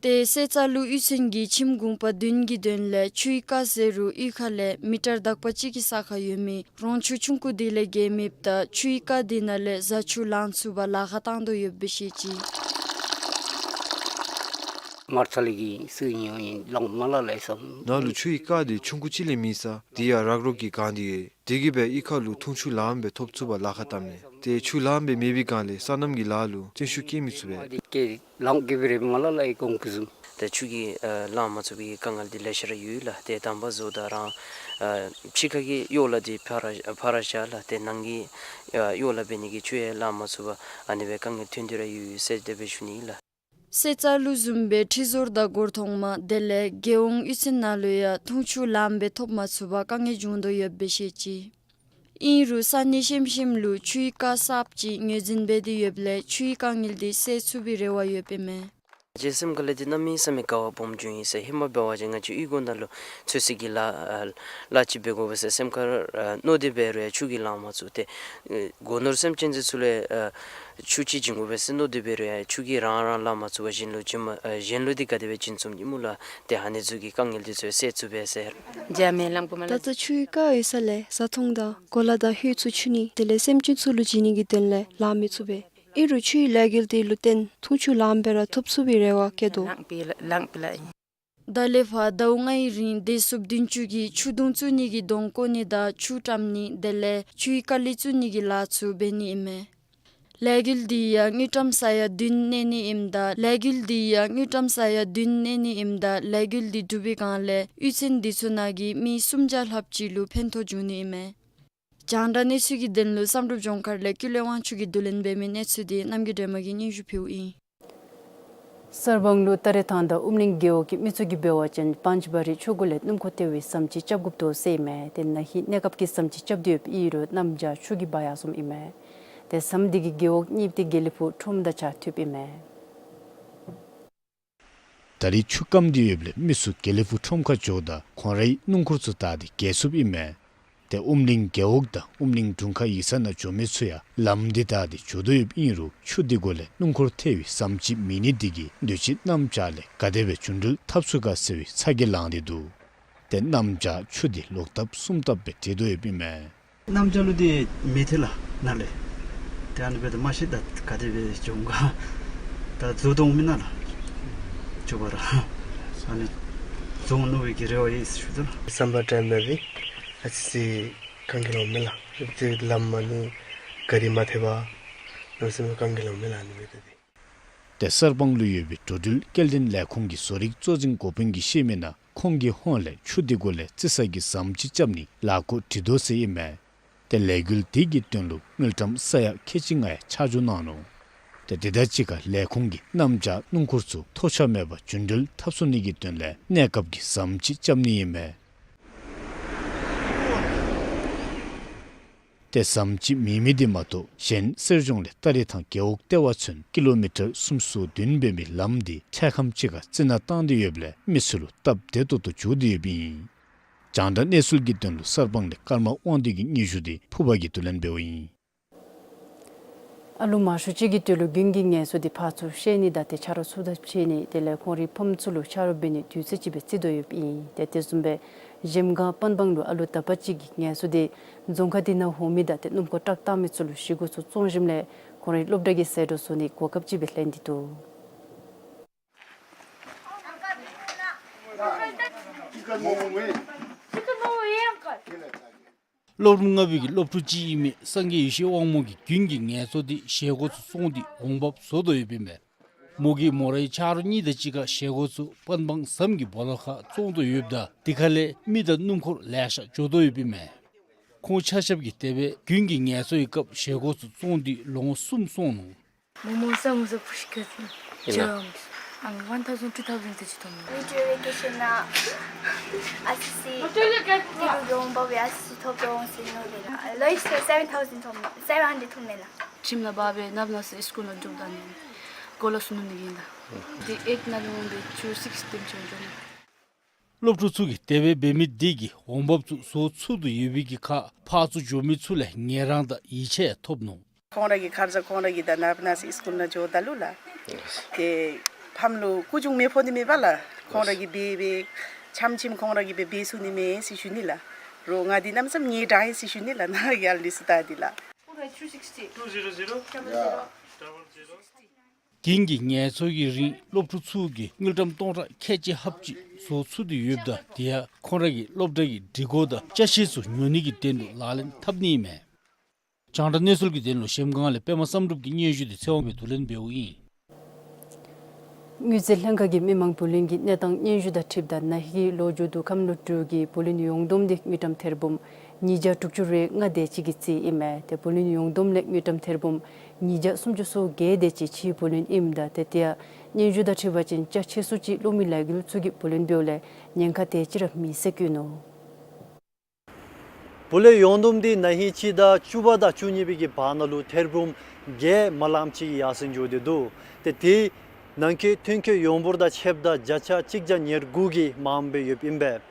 ཏེ་སེར་རྩ་ལུ་གཡུས་ཚན་གྱི་ཁྱིམ་གུང་པ་བདུན་གྱི་དོན་ལས་ཆུའི་རྐ་བསལ་རུང་གཡུས་ཁ་ལས་མི་ཊར་དག་པ་གཅིག་གི་ས་ཁར་ཡོད་མི་རོང་ཆུ་ཆུང་ཀུ་དེ་ལས་བརྒལ་མེདཔ་ད་ཆུའི་རྐ་དེ་ནང་ལས་བཟའ་ཆུ་ལང་ཚུགས་པར་ལཱ་ཁག་བཏང་དོ་ཡོདཔ་སྦེ་བཤད་ཅི། མར་ཚ་ལི་གི་སུ་ཡོད་ཨིན་ལོང་མ་ལ་ལས་སམ། ནཱ་ལུ་ཆུའི་རྐ་དེ་ཆུང་ཀུ་ཅིག་ལས་མེད་ས། དེ་ཡང་རག་རོག་གིས་གང་སྟེ་ཡོད། དེ་གིས་སྦེ་གཡུས་ཁ་ལུ་འཐུང་ཆུ་ལངམ་སྦེ་ཐོབ་ཚུགས་པར་ལཱ་ཁག་བཏངམ་མས། ཏེ་ཆུ་ལངམ་སྦེ་མེད་པའི་བསྒང་ལས་སོ་ནམ་གྱི་ལཱ་ལུ་བརྩོན་ཤུགས་བསྐྱེད་མི་ཚུགས་པས། ཏེ་ལང་གི་སྦེ་རེ་མ་ལ་ལ་ཡི་གོང་ཁུ་བཟུམ། ཏེ་ཆུ་གིས་ཨ་ལང་མ་ཚུགས་པའི་དཀའ་ངལ་འདི་ལེ་ཤ་ར་ཡོད་ལགས། ཏེ་དང་པ་བཟོ་ད་རང་ཨ་ཕྱི་ཁ་གི་གཡོག་ལ་འདི་ཕར་ར་ཕར་ར་བཞག་ལགས། ཏེ་ནང་གི་ཨ་གཡོག་ལ་འབད་ནི་གི་ཆུ་ཡང་ལང་མ་ཚུགས་པར་ཨ་ནི་སྦེ་དཀའ་ངལ་ཐོན་ཏེ་ར་ཡོད་ཟེར་དེ་སྦེ་ཞུ་ནི་ལགས། སེར་རྩ་ལུ་བཟུམ་སྦེ་ཁྲི་ཟུར་དང་སྒོར་ཐོག་མ་དེ་ལས་རྒྱལ་ཡོངས་གཡུས་ཚན་ནང་ལུ་ཡང་འཐུང་ཆུ་ལངམ་སྦེ་ཐོབ་མ་ཚུགས་པར་དཀའ་ངལ་བྱུང་དོ་ཡོདཔ་སྦེ་བཤད་ཅི། ཨིན་རུང་ས་གནས་ཤེམ་ཤེམ་ལུ་ཆུའི་རྐ་གསརཔ་ཅིག་ངོས་འཛིན་འབད་དེ་ཡོདཔ་ལས་ཆུའི་དཀའ་ངལ་འདི་སེལ་ཚུགས་པའི་རེ་བ་ཡོདཔ་ཨིན་མས། ང་བཅས་སེམས་ཁ་ལས་འདི་གནམ་མེད་ས་མེད་དགའ་བ་སྦོམ་བྱུང་ཡི་ཟེར། ཧེ་མ་འབད་བ་ཅིན་ང་བཅས་གཡུས་སྒོ་ནང་ལུ་ཚོད་བསྲེ་གི་ལཱ་ཨ་ལཱ་ཅིག་འབད་དགོ་པས་ཟེར་སེམས་ཁར་ཨ་མནོ་སྟེ་འབད་རུང་ཡང་ཆུ་གིས་ལང་མ་ཚུགས་ཏེ། ཨེ་སྒོ་ནོར་སེམས་ཅན་ཚུ་ལས་ཨ་ཆུ་ཅིག་བྱིན་དགོ་པས་ཟེར་མནོ་སྟེ་འབད་རུང་ཡང་ཆུ་གིས་རང་རང་ལང་མ་ཚུགས་པར་གཞན་ལུ་བྱིན་མ་ཨ་གཞན་ལུ་འདི་ག་དེ་སྦེ་བྱིན་ཚུགས་ནི་སྨོ་ལགས། ཏེ་ཨ་ནི་ཚུ་གི་དཀའ་ངལ་འདི་ཚུ་སེལ་ཚུགས་པས་ཟེར། ད་ལྟོ་ཆུ་གི་རྐ་ཡོད་ས་ལས་བཟའ་འཐུང་དང་གོ་ལ་དང་ཧོད་ཚུ་འཁྱུ་ནི་དེ་ལས་སེམས་ཅན་ཚུ་ལུ་བྱིན་ནི་གི་དོན་ལས་ལང་མི་ཚུགས་པས། ཨིན་རུང་ཆུའི་ལས་འགུལ་དེ་ལུ་བརྟེན་འཐུང་ཆུ་ལངམ་སྦེ་ར་ཐོབ་ཚུགས་པའི་རེ་བ་བསྐྱེད་དོ། ད་ལས་ཕར་ཟླཝ་ལྔའི་རིང་བདེ་སྲུངཔ་བདུན་ཅུ་གིས་ཆུ་དུང་བཙུགས་ནི་གི་དོང་བརྐོ་ནི་དང་ཆུ་བཀྲམ་ནི་དེ་ལས་ཆུའི་ཀ་ལི་བཙུགས་ནི་གི་ལཱ་ཚུ་འབད་ནི་ཨིན་མས། ལས་འགུལ་འདི་ཡང་དངུལ་ཀྲམ་ས་ཡ་བདུན་གནས་ནི་ཨིནམ་ད་ལས་འགུལ་འདི་ཡང་དངུལ་ཀྲམ་ས་ཡ་བདུན་གནས་ནི་ཨིནམ་ད་ལས་འགུལ་འདི་གྲུབ་པའི་སྒང་ལས་གཡུས་ཚན་འདི་ཚུ་ནང་གི་མི་སུམ་བརྒྱ་ལྷགཔ་ཅིག་ལུ་ཕན་ཐོགས་འབྱུང་ནི་ཨིན་མས། རྒྱང་བསྒྲགས་གནས་ཚུལ་གྱི་དོན་ལུ་བསམ་གྲུབ་ལྗོངས་མཁར་ལས་ཀུན་ལེགས་དབང་ཕྱུག་གིས་བསྡུ་ལེན་འབད་མི་གནས་ཚུལ་འདི་རྣམ་རྒྱལ་སྒྲོལ་མ་གིས་སྙན་ཞུ་ཕུལཝ་ཨིན། གསར་སྤང་ལུ་སྟ་རེ་ཐང་དང་ཨུམ་གླིང་རྒེད་འོག་གི་མི་ཚུ་གིས་འབད་བ་ཅིན་པཱན་ཅི་བ་རི་ཆུ་གོ་ལས་སྣུམ་འཁོར་ཐལ་བའི་ཟམ་ཅིག་རྐྱབ་དགོཔ་འདུག་ཟེར་ཨིན་མས། ཏེ་ན་ཧིང་གནས་སྐབས་ཀྱི་ཟམ་ཅིག་རྐྱབ་སྟེ་ཡོདཔ་ཨིན་རུང་གནམ་བྱཱར་ཆུ་གིས་འབག་ཡར་སོངམ་ཨིན་མས། ཏེ་ཟམ་འདི་གིས་རྒེད་འོག་གཉིས་ཏེ་དགེ་ལེགས་ཕུག་ཁྲོམ་དང་བྱ་མཐུདཔ་ཨིན་མས། ད་རེས་ཆུ་སྐམ་སྟེ་ཡོདཔ་ལས་མི་ཚུ་དགེ་ལེགས་ཕུག་ཁྲོམ་ཁར་འགྱོཝ་ད་ཁོང་རའི་སྣུམ་འཁོར་ཚུ་བཏགས་ཏེ་བརྒལ་ཚུགསཔ་ཨིན་མས། ཏེ་ཨུམ་གླིང་རྒེད་འོག་དང་ཨུམ་གླིང་དྲུང་ཁག་ཡིག་ཚང་ནང་འགྱོ་མི་ཚུ་ཡང་ལམ་འདི་བདའ་སྟེ་འགྱོ་དོ་ཡོདཔ་ཨིན་རུང་ཆུ་འདི་གུ་ལས་སྣུམ་འཁོར་ཐལ་བའི་ཟམ་ཅིག་མེད་ནི་འདི་གིས་དུས་ཅི་གནམ་བྱཱར་ལས་ག་དེ་སྦེ་བྱུང་འགྲུལ་འཐབ་ཚུགས་ག་ཟེར་བའི་ཚ་གྱང་ལངས་ཏེ་འདུག། ཏེ་གནམ་བྱཱར་ཆུ་འདི་ལོག་ལྟབ་གསུམ་ལྟབ་སྦེ་འགྲིལ་དོ་ཡོདཔ་ཨིན་མས། གནམ་བྱཱར་ལུ་འདི་མེ་ཐལ་ལགས་ནཱ་ལས། ཏེ་ཨ་ནི་འབདཝ་ད་མ་ཤེས་ད་ག་དེ་སྦེ་འགྱོ་འོང་ག། ད་འཛུལ་དོ་འོང་མེན་ན་ལགས། མགྱོགས་པ་ར་ཨ་ནི་འཛུལ་འོང་མནོ་བའི་གི་རེ་བ་ཡོད་ཟེར་ཞུ་དོ་ལགས། ཟམ་པ་དྲན་མེད་པའི་ཨ་ཙི་ཙི་དཀའ་ངལ་འོང་མས་ལགས། ཏེ་ལམ་ཨ་ནི་ག་རི་མ་ཐེབས་པར་ནོར་སེམས་དཀའ་ངལ་འོང་མས་ལགས་ཨ་ནི་འབདཝ་ད་ཏེ། ཏེ་གསར་སྤང་ལུ་ཡོད་པའི་འགྲོ་འགྲུལ་སྐྱེལ་འདྲེན་ལས་ཁུངས་ཀྱི་བཟོ་རིག་གཙོ་འཛིན་འགོ་དཔོན་གྱིས་བཤད་མི་ནང་ཁོང་གི་ཧོངས་ལས་ཆུ་འདི་གུ་ལས་རྩི་ས་གི་ཟམ་ཅིག་རྐྱབ་ནིའི་ལས་འགུལ་འགྲིག་དོ་ཟེར་ཨིན་མས། ཏེ་ལས་འགུལ་འདི་གི་དོན་ལུ་དངུལ་ཀྲམ་ས་ཡ་ཁལ་གཅིག་ལྔ་ཡང་ཆ་འཇོག་གནང་ནུག། ཏེ་དེ་དང་གཅིག་ཁར་ལས་ཁུངས་ཀྱིས་གནམ་བྱཱར་སྣུམ་འཁོར་ཚུ་ཐོགས་ཆགས་མེད་པར་བྱུང་འགྲུལ་འཐབ་ཚུགས་ནི་གི་དོན་ལས་གནས་སྐབས་ཀྱི་ཟམ་ཅིག་རྐྱབ་ནི་ཨིན་མས། ཏེ་ཟམ་ཅིག་མེད་མི་འདི་མ་གཏོགས་གཞན་གསེར་གཞོང་ལས་སྟ་རེ་ཐང་རྒེད་འོག་ལྟེ་བ་ཚུན་ཀི་ལོ་མི་ཊར་སུམ་ཅུ་སོ་བདུན་འབད་མི་ལམ་འདི་འཕྲལ་ཁམས་ཅིག་ཁར་རྩི་ནག་བཏང་སྟེ་ཡོདཔ་ལས་མི་ཚུ་ལུ་སྟབས་བདེ་ཏོག་ཏོ་འགྱོ་སྟེ་ཡོདཔ་ཨིན། རྒྱང་བསྒྲགས་གནས་ཚུལ་གྱི་དོན་ལུ་གསར་སྤང་ལས་ཀརྨ་དབང་འདུས་ཀྱི་སྙན་ཞུ་འདི་ཕུར་པ་གིས་བསྡུ་ལེན་འབདཝ་ཨིན། ཨ་ལུ་མ་ཤི་ཅིག་གི་དོན་ལུ་རྒྱུན་གྱི་ངལ་གསོ་འདི་ཕར་ཚུར་བཤལ་ནི་དང་ཏེ་ཆ་རོགས་ཚུ་དང་ཕྱད་ནི་དེ་ལས་ཁོང་རའི་ཕམ་ཚུ་ལུ་ཆ་རོགས་འབད་ནི་དུས་ཚོད་ཅིག་སྦེ་བརྩི་དོ་ཡོདཔ་ཨིན། ཏེ་དེ་བཟུམ་སྦེ་གཞལམ་སྒང་པན་སྦང་ལུ་ཨ་ལུ་དག་པ་ཅིག་གིས་ངལ་གསོ་འདི་རྫོང་ཁག་འདི་ནང་འོང་མི་དང་ཏེ་སྣུམ་འཁོར་ཊག་བཏང་མི་ཚུ་ལུ་བཞེས་སྒོ་ཚུ་བཙོང་ཞིནམ་ལས་ཁོང་རའི་སློབ་གྲྭ་གི་ཟད་འགྲོ་བཟོ་ནིའི་གོ་སྐབས་ཅིག་སྦེ་ལེན་ཏེ་འདུག། སློབ་རིམ་ལྔ་པའི་གི་སློབ་ཕྲུག་ཅིག་ཨིན་མི་སངས་རྒྱས་ཡེ་ཤེས་དབང་མོ་གིས་རྒྱུན་གྱི་ངལ་གསོ་འདི་བཞེས་སྒོ་ཚུ་བཙོང་སྟེ་འོང་འབབ་བཟོ་དོ་ཡོདཔ་ཨིན་མས། མོ་གིས་མོ་རའི་ཆ་རོགས་གཉིས་དང་གཅིག་ཁར་བཞེས་སྒོ་ཚུ་པན་སྦང་ཟམ་གྱི་སྦོ་ལོགས་ཁར་བཙོང་དོ་ཡོདཔ་ད་དེ་ཁ་ལས་མི་དང་སྣུམ་འཁོར་ལེ་ཤ་འགྱོ་དོ་ཡོདཔ་ཨིན་མས། ཁོང་ཆ་ཁྱབ་ཀྱིས་དེ་སྦེ་རྒྱུན་གྱི་ངལ་གསོའི་སྐབས་བཞེས་སྒོ་ཚུ་བཙོང་སྟེ་ལོ་ངོ་གསུམ་སོང་ནུག། མོ་མོ་ས་མོ་ས་ཕུ་ཤི་ཁ་ཐི་ཨིན་ལགས། ཇོམ། ཨང་ཝན་ཐའུ་ཟེན་ཊུ་ཐའུ་ཟེན་དེ་ཅིག་ཐོབ་ནུག། ཝིན་ཊར་ཝེ་ཀེ་ཤཱན་ནང་ཨ་སི་སི་ཏི་རུ་གི་འོང་འབབ་སྦེ་ཨ་སི་སི་ཐོབ་འོང་ཟེར་མནོ་སྦེ་ལགས། ལོ་ཡིསཊ་སྦེ་སེ་བེན་ཐའུ་ཟེན་ཐོབ་ནུག། སེ་བེན་ཧན་ཌེཌ་ཐོབ་མས་ལགས། ཁྱིམ་ནང་འབག་སྦེ་ནབ་ན་སི་སི་ཀུལ་ནང་འགྱོཝ་ད་ནི་གོ་ལ་ཚུ་ནུ་ནི་གི་ཨིན་ལགས། དེ་ཨེཊ་ནང་ལུ་འོང་སྦེ་ཆུ་སིཀསི་དེམ་ཅིག་འགྱོ་ནི། སློབ་ཕྲུག་ཚུ་གིས་དེ་སྦེ་འབད་མི་འདི་གིས་འོང་འབབ་ཚུ་བཟོ་ཚུགས་དོ་ཡོད་པའི་གི་ཁར་ཕར་ཚུར་འགྱོ་མི་ཚུ་ལས་ངལ་རངས་དང་ཡིད་ཆེས་ཐོབ་ནུག། ཁོང་ར་གི་ཁ་རྩང་ཁོང་ར་གིས་ད་ནབ་ན་སི་སི་ཀུལ་ནང་འགྱོཝ་ད་ལུ་ལགས། ཏེ་ཕམ་ལུ་སྐུ་གཞུང་མེ་ཕོག་ནི་མེད་པས་ལགས། ཁོང་ར་གིས་འབད་སྦེ་ཆམ་ཆིམ་ཁོང་ར་གིས་འབད་འབད་ཚུགས་ནི་མས་ཟེར་ཞུ་ནི་ལགས། རོགས་ང་འདི་གནམ་མེད་ས་མེད་ངལ་རངས་ཡི་ཟེར་ཞུ་ནི་ལགས། ནཱ་གི་ཨ་ལུ་ཚུ་ད་འདི་ལགས། རྒྱུན་གྱི་ངལ་གསོ་གི་རིང་སློབ་ཕྲུག་ཚུ་གིས་དངུལ་ཀྲམ་སྟོང་ཕྲག་ཁལ་གཅིག་ལྷགཔ་ཅིག་བཟོ་ཚུགས་ཏེ་ཡོདཔ་ད་དེ་ཡང་ཁོང་ར་གི་སློབ་གྲྭ་གི་སྒྲིག་གོ་དང་ཅ་ཆས་ཚུ་ཉོ་ནི་གི་དོན་ལུ་ལག་ལེན་འཐབ་ནི་ཨིན་མས། རྒྱང་བསྒྲགས་གནས་ཚུལ་གྱི་དོན་ལུ་གཞལམ་སྒང་ལས་པདྨ་བསམ་གྲུབ་ཀྱི་སྙན་ཞུ་འདི་ཚེ་དབང་སྦེ་བསྡུ་ལེན་འབདཝ་ཨིན། དངུལ་རྩིས་ལྷན་ཁག་གིས་མི་མང་བུ་ལོན་གྱི་གནས་སྟངས་སྙན་ཞུ་དང་འཁྲིལཝ་ད་ན་ཧིང་ལོ་རྒྱུས་དུས་ཁམས་ལོ་དྲུག་གི་བུ་ལོན་ཡོངས་བསྡོམས་འདི་དངུལ་ཀྲམ་ཐེར་འབུམ་ཉིས་བརྒྱ་དྲུག་ཅུ་རེ་ལྔ་དེ་ཅིག་གི་རྩིས་ཨིན་མས། ཏེ་བུ་ལོན་ཡོངས་བསྡོམས་ལས་དངུལ་ཀྲམ་ཐེར་འབུམ་ཉིས་བརྒྱ་སུམ་ཅུ་སོ་བརྒྱད་དེ་ཅིག་ཕྱིའི་བུ་ལོན་ཨིནམ་ད་ཏེ་དེ་ཡང་སྙན་ཞུ་དང་འཁྲིལ་བ་ཅིན་ཅ་ཆས་ཚུ་ཅིག་གློག་མེ་ལས་འགུལ་ཚུ་གི་བུ་ལོན་འབདཝ་ལས་ཉེན་ཁ་དེ་ཅིག་ར་མེད་ཟེར་བཀོད་ནུག། བུ་ལོན་ཡོངས་བསྡོམས་འདི་ན་ཧིང་སྤྱི་ཟླ་བཅུ་པ་དང་བཅུ་གཉིས་པའི་གི་བར་ན་ལུ་ཐེར་འབུམ་བརྒྱད་མ་ལངམ་ཅིག་ཡར་སེང་འགྱོ་སྟེ་འདུག། ཏེ་དེ་ ནང་འཁོད་ཐོན་སྐྱེད་ཡོངས་འབོར་དང་ཕྱདཔ་ད་བརྒྱ་ཆ་གཅིག་བརྒྱ་ཉེར་དགུ་གིས་མངམ་སྦེ་ཡོདཔ་ཨིན་པས།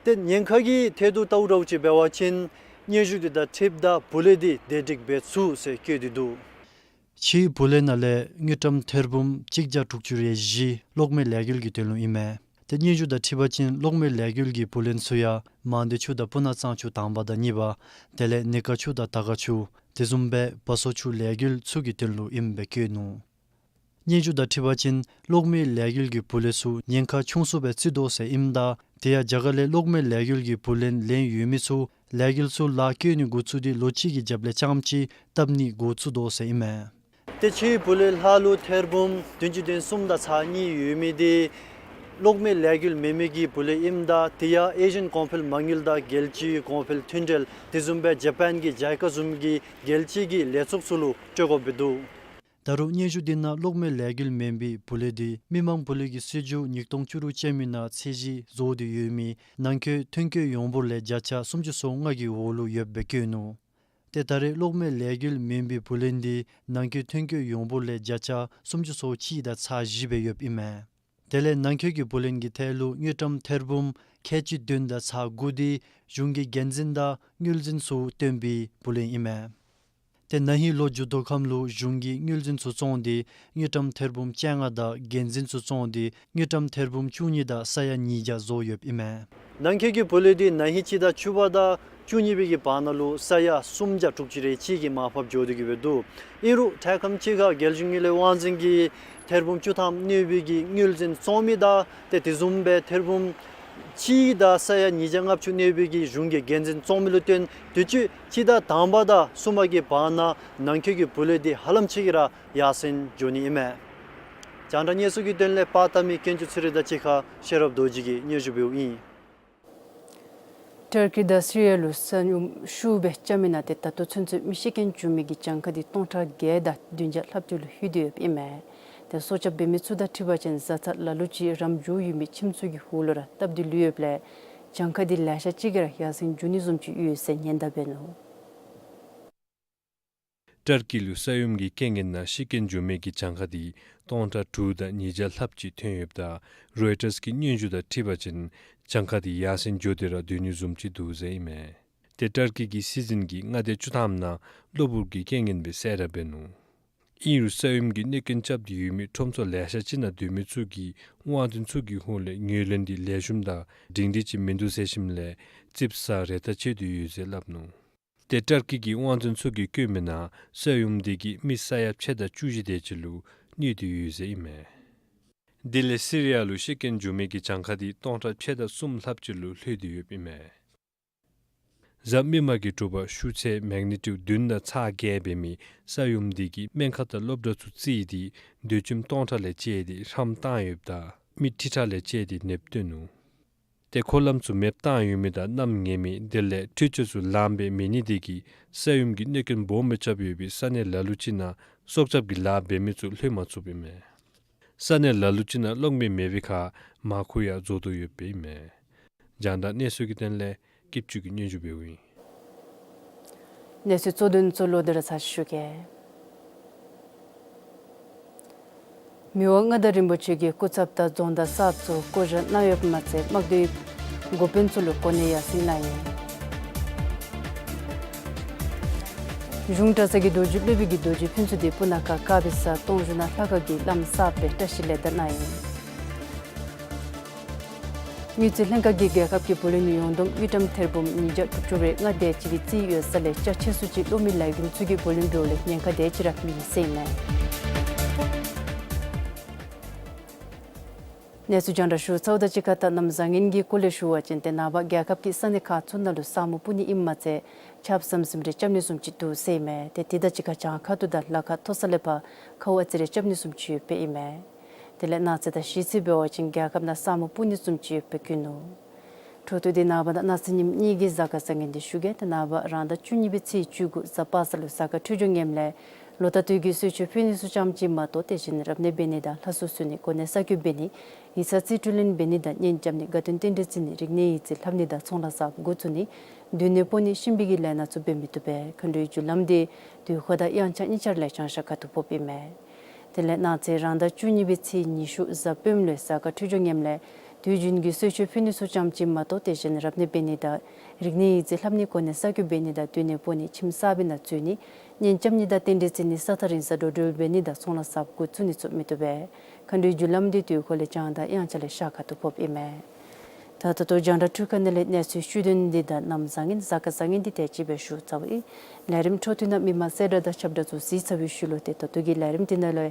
ཏེ་ཉེན་ཁ་གི་ཐད་དུ་བལྟཝ་ད་ཅིག་འབད་བ་ཅིན་སྙན་ཞུ་འདི་དང་འཁྲིལཝ་ད་བུ་ལོན་འདི་བདེ་སྒྲིག་འབད་ཚུགས་ཟེར་བཀོད་དེ་འདུག། ཕྱིའི་བུ་ལོན་ནང་ལས་དངུལ་ཀྲམ་ཐེར་འབུམ་གཅིག་བརྒྱ་དྲུག་ཅུ་རེ་བཞི་གློག་མེ་ལས་འགུལ་གྱི་དོན་ལུ་ཨིན་མས། ཏེ་སྙན་ཞུ་དང་འཁྲིལ་བ་ཅིན་གློག་མེ་ལས་འགུལ་གྱི་བུ་ལོན་ཚུ་ཡང་མང་སྡེ་ཆུ་དང་སྤུ་ན་གཙང་ཆུ་དང་པ་དང་གཉིས་པ་དེ་ལས་ནི་ཀ་ཆུ་དང་དར་དཀར་ཆུ་དེ་བཟུམ་སྦེ་བ་སོ་ཆུ་ལས་འགུལ་ཚུ་གི་དོན་ལུ་ཨིནམ་སྦེ་བཀོད་ནུག། སྙན་ཞུ་དང་འཁྲིལ་བ་ཅིན་གློག་མེ་ལས་འགུལ་གྱི་བུ་ལོན་ཚུ་ཉེན་ཁ་ཆུང་སུ་སྦེ་བརྩི་དོ་ཟེར་ཨིནམ་ད་དེ་ཡང་རྒྱ་གར་ལས་གློག་མེ་ལས་འགུལ་གྱི་བུ་ལོན་ལེན་ཡོད་མི་ཚུ་ལས་འགུལ་ཚུ་ལཱ་བཀོལ་ནི་འགོ་བཙུགས་ཏེ་ལོ་གཅིག་གི་རྒྱབ་ལས་རྐྱངམ་ཅིག་བཏབ་ནི་འགོ་བཙུགས་དོ་ཟེར་ཨིན་མས། ཏེ་ཕྱིའི་བུ་ལོན་ལྷག་ལུ་ཐེར་འབུམ་བདུན་ཅུ་དོན་གསུམ་དང་ཚག་གཉིས་ཡོད་མི་འདི་གློག་མེ་ལས་འགུལ་མེན་མི་གི་བུ་ལོན་ཨིནམ་ད་དེ་ཡང་ཨེ་ཤི་ཡན་གོང་འཕེལ་མ་དངུལ་དང་རྒྱལ་སྤྱིའི་གོང་འཕེལ་མཐུན་འབྲེལ་དེ་བཟུམ་སྦེ་ཇ་པཱན་གྱི་ཇའི་ཀ་བཟུམ་གྱི་རྒྱལ་སྤྱི་གི་ལས་ཚོགས་ཚུ་ལུ་སྤྲོད་དགོཔ་སྦེ་འདུག། ད་རུང་སྙན་ཞུ་འདི་ནང་གློག་མེ་ལས་འགུལ་མེན་པའི་བུ་ལོན་འདི་མི་དམངས་བུ་ལོན་གྱི་སྲིད་བྱུས་ཉིས་སྟོང་བཅུ་དྲུག་ཅན་མའི་ནང་ཚད་གཞི་བཟོ་སྟེ་ཡོད་མི་ནང་འཁོད་ཐོན་སྐྱེད་ཡོངས་འབོར་ལས་བརྒྱ་ཆ་སུམ་ཅུ་སོ་ལྔ་གི་འོག་ལུ་ཡོདཔ་སྦེ་བཀོད་ནུག། ཏེ་ད་རེས་གློག་མེ་ལས་འགུལ་མེན་པའི་བུ་ལོན་འདི་ནང་འཁོད་ཐོན་སྐྱེད་ཡོངས་འབོར་ལས་བརྒྱ་ཆ་སུམ་ཅུ་སོ་གཅིག་དང་ཚག་བཞི་སྦེ་ཡོདཔ་ཨིན་མས། དེ་ལས་ནང་འཁོད་ཀྱི་བུ་ལོན་གྱི་ཐད་ལུ་དངུལ་ཀྲམ་ཐེར་འབུམ་ཁལ་གཅིག་བདུན་དང་ཚག་དགུ་འདི་གཞུང་གི་འགན་འཛིན་དང་དངུལ་འཛིན་ཚུ་བཏོན་པའི་བུ་ལོན་ཨིན་མས། ཏེ་ན་ཧིང་ལོ་མཇུག་བསྡུ་ཁམས་ལུ་གཞུང་གིས་དངུལ་འཛིན་ཚུ་བཙོང་སྟེ་དངུལ་ཀྲམ་ཐེར་འབུམ་བཅོ་ལྔ་དང་འགན་འཛིན་ཚུ་བཙོང་སྟེ་དངུལ་ཀྲམ་ཐེར་འབུམ་བཅུ་གཉིས་དང་ས་ཡ་ཉིས་བརྒྱ་བཟོ་ཡོདཔ་ཨིན་མས། ནང་འཁོད་ཀྱི་བུ་ལོན་འདི་ན་ཧིང་སྤྱི་ཟླ་བཅུ་པ་དང་བཅུ་གཉིས་པའི་གི་བར་ན་ལུ་ས་ཡ་སུམ་བརྒྱ་དྲུག་ཅུ་རེ་གཅིག་གི་མར་ཕབ་འགྱོ་སྟེ་གི་སྦེ་འདུག། ཨིན་རུང་འཕྲལ་ཁམས་ཅིག་ཁར་རྒྱལ་གཞུང་དངུལ་ལས་དབང་འཛིན་གྱིས་ཐེར་འབུམ་བཅུ་ཐམ་གནོད་པའི་གི་དངུལ་འཛིན་བཙོང་མི་དང་ཏེ་དེ་བཟུམ་སྦེ་ཐེར་འབུམ་གཅིག་དང་ས་ཡ་ཉིས་བརྒྱ་ལྔ་བཅུ་གནོད་པའི་གི་གཞུང་གི་འགན་འཛིན་བཙོང་མི་ལུ་བརྟེན་དུས་ཅི་སྤྱི་ཟླ་དང་པ་དང་གསུམ་པ་གི་བར་ན་ནང་འཁོད་ཀྱི་བུ་ལོན་འདི་ཧ་ལམ་ཅིག་གིས་ར་ཡར་སེང་འགྱོ་ནི་ཨིན་མས། རྒྱང་བསྒྲགས་གནས་ཚུལ་གྱི་དོན་ལས་པར་བཏབ་མི་ཀུན་སྤྱོད་ཚེ་རིང་དང་གཅིག་ཁར་ཤེས་རབ་རྡོ་རྗེ་གིས་སྙན་ཞུ་འབདཝ་ཨིན། ཊར་ཀི་དང་སི་རི་ཡ་ལུ་ས་ཡོམ་ཤུགས་སྦེ་རྐྱབ་མི་ནང་ཏེ་ད་ལྟོ་ཚུན་ཚོད་མི་ཤི་རྐྱེན་བྱུང་མི་གི་གྱངས་ཁ་འདི་སྟོང་ཕྲག་བརྒྱད་དང་བདུན་བརྒྱ་ལྷགཔ་ཅིག་ལུ་ལྷོད་དེ་ཡོདཔ་ཨིན་མས། ཏེ་སྲོག་སྐྱབས་འབད་མི་ཚུ་དང་འཁྲིལ་བ་ཅིན་བཟའ་ཚང་ལ་ལུ་ཅིག་རམ་འགྱོ་ཡོད་མི་ཁྱིམ་ཚུ་གི་ཧོང་ལུ་ར་སྟབས་བདེ་ལུས་ཡོདཔ་ལས་གྱངས་ཁ་འདི་ལེ་ཤ་ཅིག་གིས་ར་ཡར་སེང་འགྱོ་ནི་བཟུམ་ཅིག་ཡོད་ཟེར་ཉེན་བརྡ་འབད་ནུག། ཊར་ཀི་ལུ་ས་ཡོམ་གྱི་རྐྱེན་ངན་ནང་ཤི་རྐྱེན་བྱུང་མི་གི་གྱངས་ཁ་འདི་སྟོང་ཕྲག་དྲུག་དང་ཉིས་བརྒྱ་ལྷགཔ་ཅིག་ཐོན་ཡོདཔ་ད་རོའི་ཊརས་ཀྱི་སྙན་ཞུ་དང་འཁྲིལ་བ་ཅིན་གྱངས་ཁ་འདི་ཡར་སེང་འགྱོ་སྟེ་ར་སྡོད་ནི་བཟུམ་ཅིག་འདུག་ཟེར་ཨིན་མས། ཏེ་ཊར་ཀི་གི་སྲིད་འཛིན་གྱིས་མངའ་སྡེ་བཅུ་ཐམ་ནང་གློ་བུར་གྱི་རྐྱེན་ངན་སྦེ་གསལ་བསྒྲགས་འབད་ནུག། ཨིན་རུང་ས་ཡོམ་གྱི་གནོད་རྐྱེན་རྐྱབ་སྟེ་ཡོད་མི་ཁྲོམ་ཚོགས་ལེ་ཤ་ཅིག་ནང་སྡོད་མི་ཚུ་གིས་དབང་འདུན་ཚུ་གི་ཧོང་ལས་ངོས་ལེན་འདི་ལེགས་ཤོམ་དང་སྒྲིང་སྒྲི་ཅིག་མིན་འདུག་ཟེར་ཞིནམ་ལས་ཙིགཔ་ཟ་རེ་ཐག་ཆོད་དེ་ཡོད་ཟེར་སླབ་ནུག། ཏེ་ཊར་ཀི་གི་དབང་འདུན་ཚུ་གིས་བཀོད་མི་ནང་ས་ཡོམ་འདི་གིས་མི་ས་ཡ་ཕྱེད་དང་བཅུ་བཞི་དེ་ཅིག་ལུ་གནོད་དེ་ཡོད་ཟེར་ཨིན་མས། དེ་ལས་སི་རི་ཡ་ལུ་ཤི་རྐྱེན་བྱུང་མི་གི་གྱངས་ཁ་འདི་སྟོང་ཕྲག་ཕྱེད་དང་གསུམ་ལྷགཔ་ཅིག་ལུ་ལྷོད་དེ་ཡོདཔ་ཨིན་མས། གཟའ་མིག་དམར་གྱི་དྲོ་པ་ཤུགས་ཚད་མེག་ནི་ཊིའུཌ་བདུན་དང་ཚག་བརྒྱད་འབད་མི་ས་ཡོམ་འདི་གིས་སྨན་ཁང་དང་སློབ་གྲྭ་ཚུ་རྩིས་ཏེ་འདོད་ཁྱིམ་སྟོང་ཕྲག་ལས་བཅད་དེ་ཧྲམ་བཏང་ཡོདཔ་ད་མི་ཁྲི་ཕྲག་ལས་བཅད་དེ་ནདཔ་བཏོན་ནུག། ཏེ་འཁོར་ལམ་ཚུ་མེདཔ་བཏང་ཡོད་མི་དང་གནམ་ངན་མི་དེ་ལས་འཕྲུལ་ཆས་ཚུ་ལངམ་སྦེ་མེད་ནི་དེ་གིས་ས་ཡོམ་གྱི་གནོད་རྐྱེན་སྦོམ་སྦེ་རྐྱབ་ཡོད་པའི་ས་གནས་ལ་ལུ་ཅིག་ནང་སྲོག་སྐྱབས་ཀྱི་ལཱ་འབད་མི་ཚུ་ལྷོད་མ་ཚུགསཔ་ཨིན་མས། ས་གནས་ལ་ལུ་ཅིག་ནང་གློག་མེ་མེད་པའི་ཁར་མར་ཁུ་ཡང་རྫོགས་དོ་ཡོདཔ་ཨིན་མས། རྒྱང་བསྒྲགས་གནས་ཚུལ་གྱི་དོན་ལས་སྐྱིད་ཆུ་གིས་སྙན་ཞུ་འབདཝ་ཨིན། གནས་ཚུལ་གཙོ་དོན་ཚུ་ལོག་སྟེ་ར་ཚར་ཞུ་གེ། མི་དབང་མངའ་བདག་རིན་པོ་ཆེ་གིས་སྐུ་ཚབ་དང་རྫོང་བདག་གསརཔ་ཚུ་བསྐོ་བཞག་གནང་ཡོདཔ་མ་ཚད་དམངས་འདུས་འགོ་དཔོན་ཚུ་ལུ་གོ་གནས་ཡར་སེང་གནང་ཡི། གཞུང་གྲྭ་ཚང་གི་རྡོ་རྗེ་སློབ་དཔོན་གྱི་རྡོ་རྗེ་ཕུན་ཚོགས་འདི་སྤུ་ན་ཁ་དཀར་སྦིས་ས་སྟོང་གཞོན་ནུ་ལྷ་ཁང་གི་བླམ་གསརཔ་སྦེ་བཀྲིས་ལེགས་དར་གནང་ཡི། དངུལ་རྩིས་ལྷན་ཁག་གིས་རྒྱལ་ཁབ་ཀྱི་བུ་ལོན་ཡོངས་བསྡོམས་དངུལ་ཀྲམ་ཐེར་འབུམ་ཉིས་བརྒྱ་དྲུག་ཅུ་རེ་ལྔ་དེ་ཅིག་གི་རྩིས་ཡོད་ས་ལས་ཆ་ཆེ་སུ་ཅིག་གློག་མེ་ལས་འགུལ་ཚུ་གི་བུ་ལོན་འབདཝ་ལས་ཉེན་ཁ་དེ་ཅིག་ར་མེད་ཟེར་ཨིན་མས། གནས་ཚུལ་རྒྱང་བསྒྲགས་ཞུ་ཚརཝ་དང་གཅིག་ཁར་ད་གནམ་བཟང་ངན་གྱི་སྐོར་ལས་ཞུ་བ་ཅིན་ཏེ་ནངས་པ་རྒྱལ་ཁབ་ཀྱི་ས་གནས་ཁག་ཚུ་ནང་ལུ་ས་སྨུག་སྤུབ་ནི་ཨིནམ་མ་ཚད་ཆརཔ་ཟམ་ཟིམ་རེ་རྐྱབ་ནི་བཟུམ་ཅིག་འདུག་ཟེར་ཨིན་མས། ཏེ་དེ་དང་གཅིག་ཁར་བྱང་ཁ་ཐུག་དང་ལ་ཁ་མཐོ་ས་ལས་ཕར་ཁཝ་ཨ་ཙི་རེ་རྐྱབ་ནི་བཟུམ་ཅིག་ཡོདཔ་ཨིན་མས། དེ་ལས་གནངས་ཚེ་དང་གཞེས་ཚེ་འབད་བ་ཅིན་རྒྱལ་ཁབ་ནང་ས་སྨུག་སྤུབ་ནི་བཟུམ་ཅིག་ཡོདཔ་བཀོད་ནུག། འཕྲོ་མཐུད་དེ་ནངས་པ་དང་གནངས་ཚེ་ཉིནམ་གཉིས་ཀྱི་གཟའ་སྐར་བཟང་ངན་འདི་ཞུ་གེ། ཏེ་ནངས་པ་རང་ཟླ་བཅུ་གཉིས་པའི་ཚེས་བཅུ་དགུ་གཟའ་པ་སངས་ལུ་གཟའ་སྐར་འཕྲོད་སྦྱོར་ངནམ་ལས་ལོ་ཟླ་དུས་ཀྱི་གསོལ་མཆོད་ཕུལ་ནི་ཚུ་ཙམ་ཅིག་མ་གཏོགས་དེ་བཞིན་རབ་གནས་འབད་ནི་དང་ལྷ་གསོལ་གསོལ་ནི་གོ་གནས་གསར་བསྐོ་འབད་ནི་ཡིག་ཚང་རྩིས་སྤྲོད་ལེན་འབད་ནི་དང་གཉེན་རྐྱབ་ནི་དགའ་སྟོན་རྟེན་འབྲེལ་བརྩི་ནི་རིག་གནས་ཡིག་རྩིས་ལྷབ་ནི་དང་ཚོང་ལཱ་གསརཔ་འགོ་བཙུགས་ནི་སྡོད་གནས་སྤོ་ནི་གཤིན་པོའི་གི་ལས་སྣ་ཚུ་འབད་མི་བཏུབ་པས། མཁའ་འགྲོའི་རྒྱུ་ལམ་འདི་དུས་འཁོར་དང་དབྱངས་འཆར་གཉིས་ཆ་ལས་བྱང་ཤར་ཁ་ཐུག་ཕོགཔ་ཨིན་མས། དེ་ལས་གནངས་ཚེ་རང་ཟླ་བཅུ་གཉིས་པའི་ཚེས་ཉི་ཤུ་གཟའ་སྤེནམ་ལུ་གཟའ་སྐར་འཕྲོད་སྦྱོར་ངནམ་ལས་དུས་རྒྱུན་གྱི་གསོལ་མཆོད་ཕུལ་ནི་ཚུ་ཙམ་ཅིག་མ་གཏོགས་དེ་བཞིན་རབ་གནས་འབད་ནི་དང་རིག་གནས་ཡིག་རྩིས་ལྷབ་ནི་གོ་གནས་གསར་བསྐོ་འབད་ནི་དང་སྡོད་གནས་སྤོ་ནི་ཁྱིམ་གསར་པའི་ནང་འཛུལ་ནི་གཉེན་རྐྱབ་ནི་དང་རྟེན་འབྲེལ་བརྩི་ནི་ས་ཐག་རིང་སར་འགྲོ་འགྲུལ་འབད་ནི་དང་ཚོང་ལཱ་གསརཔ་འགོ་བཙུགས་ནི་ཚུ་མི་བཏུབ་པས། མཁའ་འགྲོའི་རྒྱུ་ལམ་འདི་དུས་འཁོར་ལས་བྱང་དང་དབྱངས་འཆར་ལས་ཤར་ཁ་ཐུག་ཕོགཔ་ཨིན་མས། ད་ད་ལྟོ་རྒྱང་བསྒྲགས་འཕྲུལ་ཁང་ནང་ལས་གནས་ཚུལ་ཞུ་དོན་འདི་དང་གནམ་བཟང་ངན་གཟའ་སྐར་བཟང་ངན་འདི་དེ་ཅིག་སྦེ་ཞུ་ཚརཝ་ཨིན། ལས་རིམ་འཕྲོ་མཐུད་ནང་མི་མང་གསལ་བསྒྲགས་དང་ཁྱབ་བསྒྲགས་ཚུ་གཟིགས་ཚར་བའི་ཤུལ་ལུ་ཏེ་ད་ལྟོ་གི་ལས་རིམ་འདི་ནང་ལུ་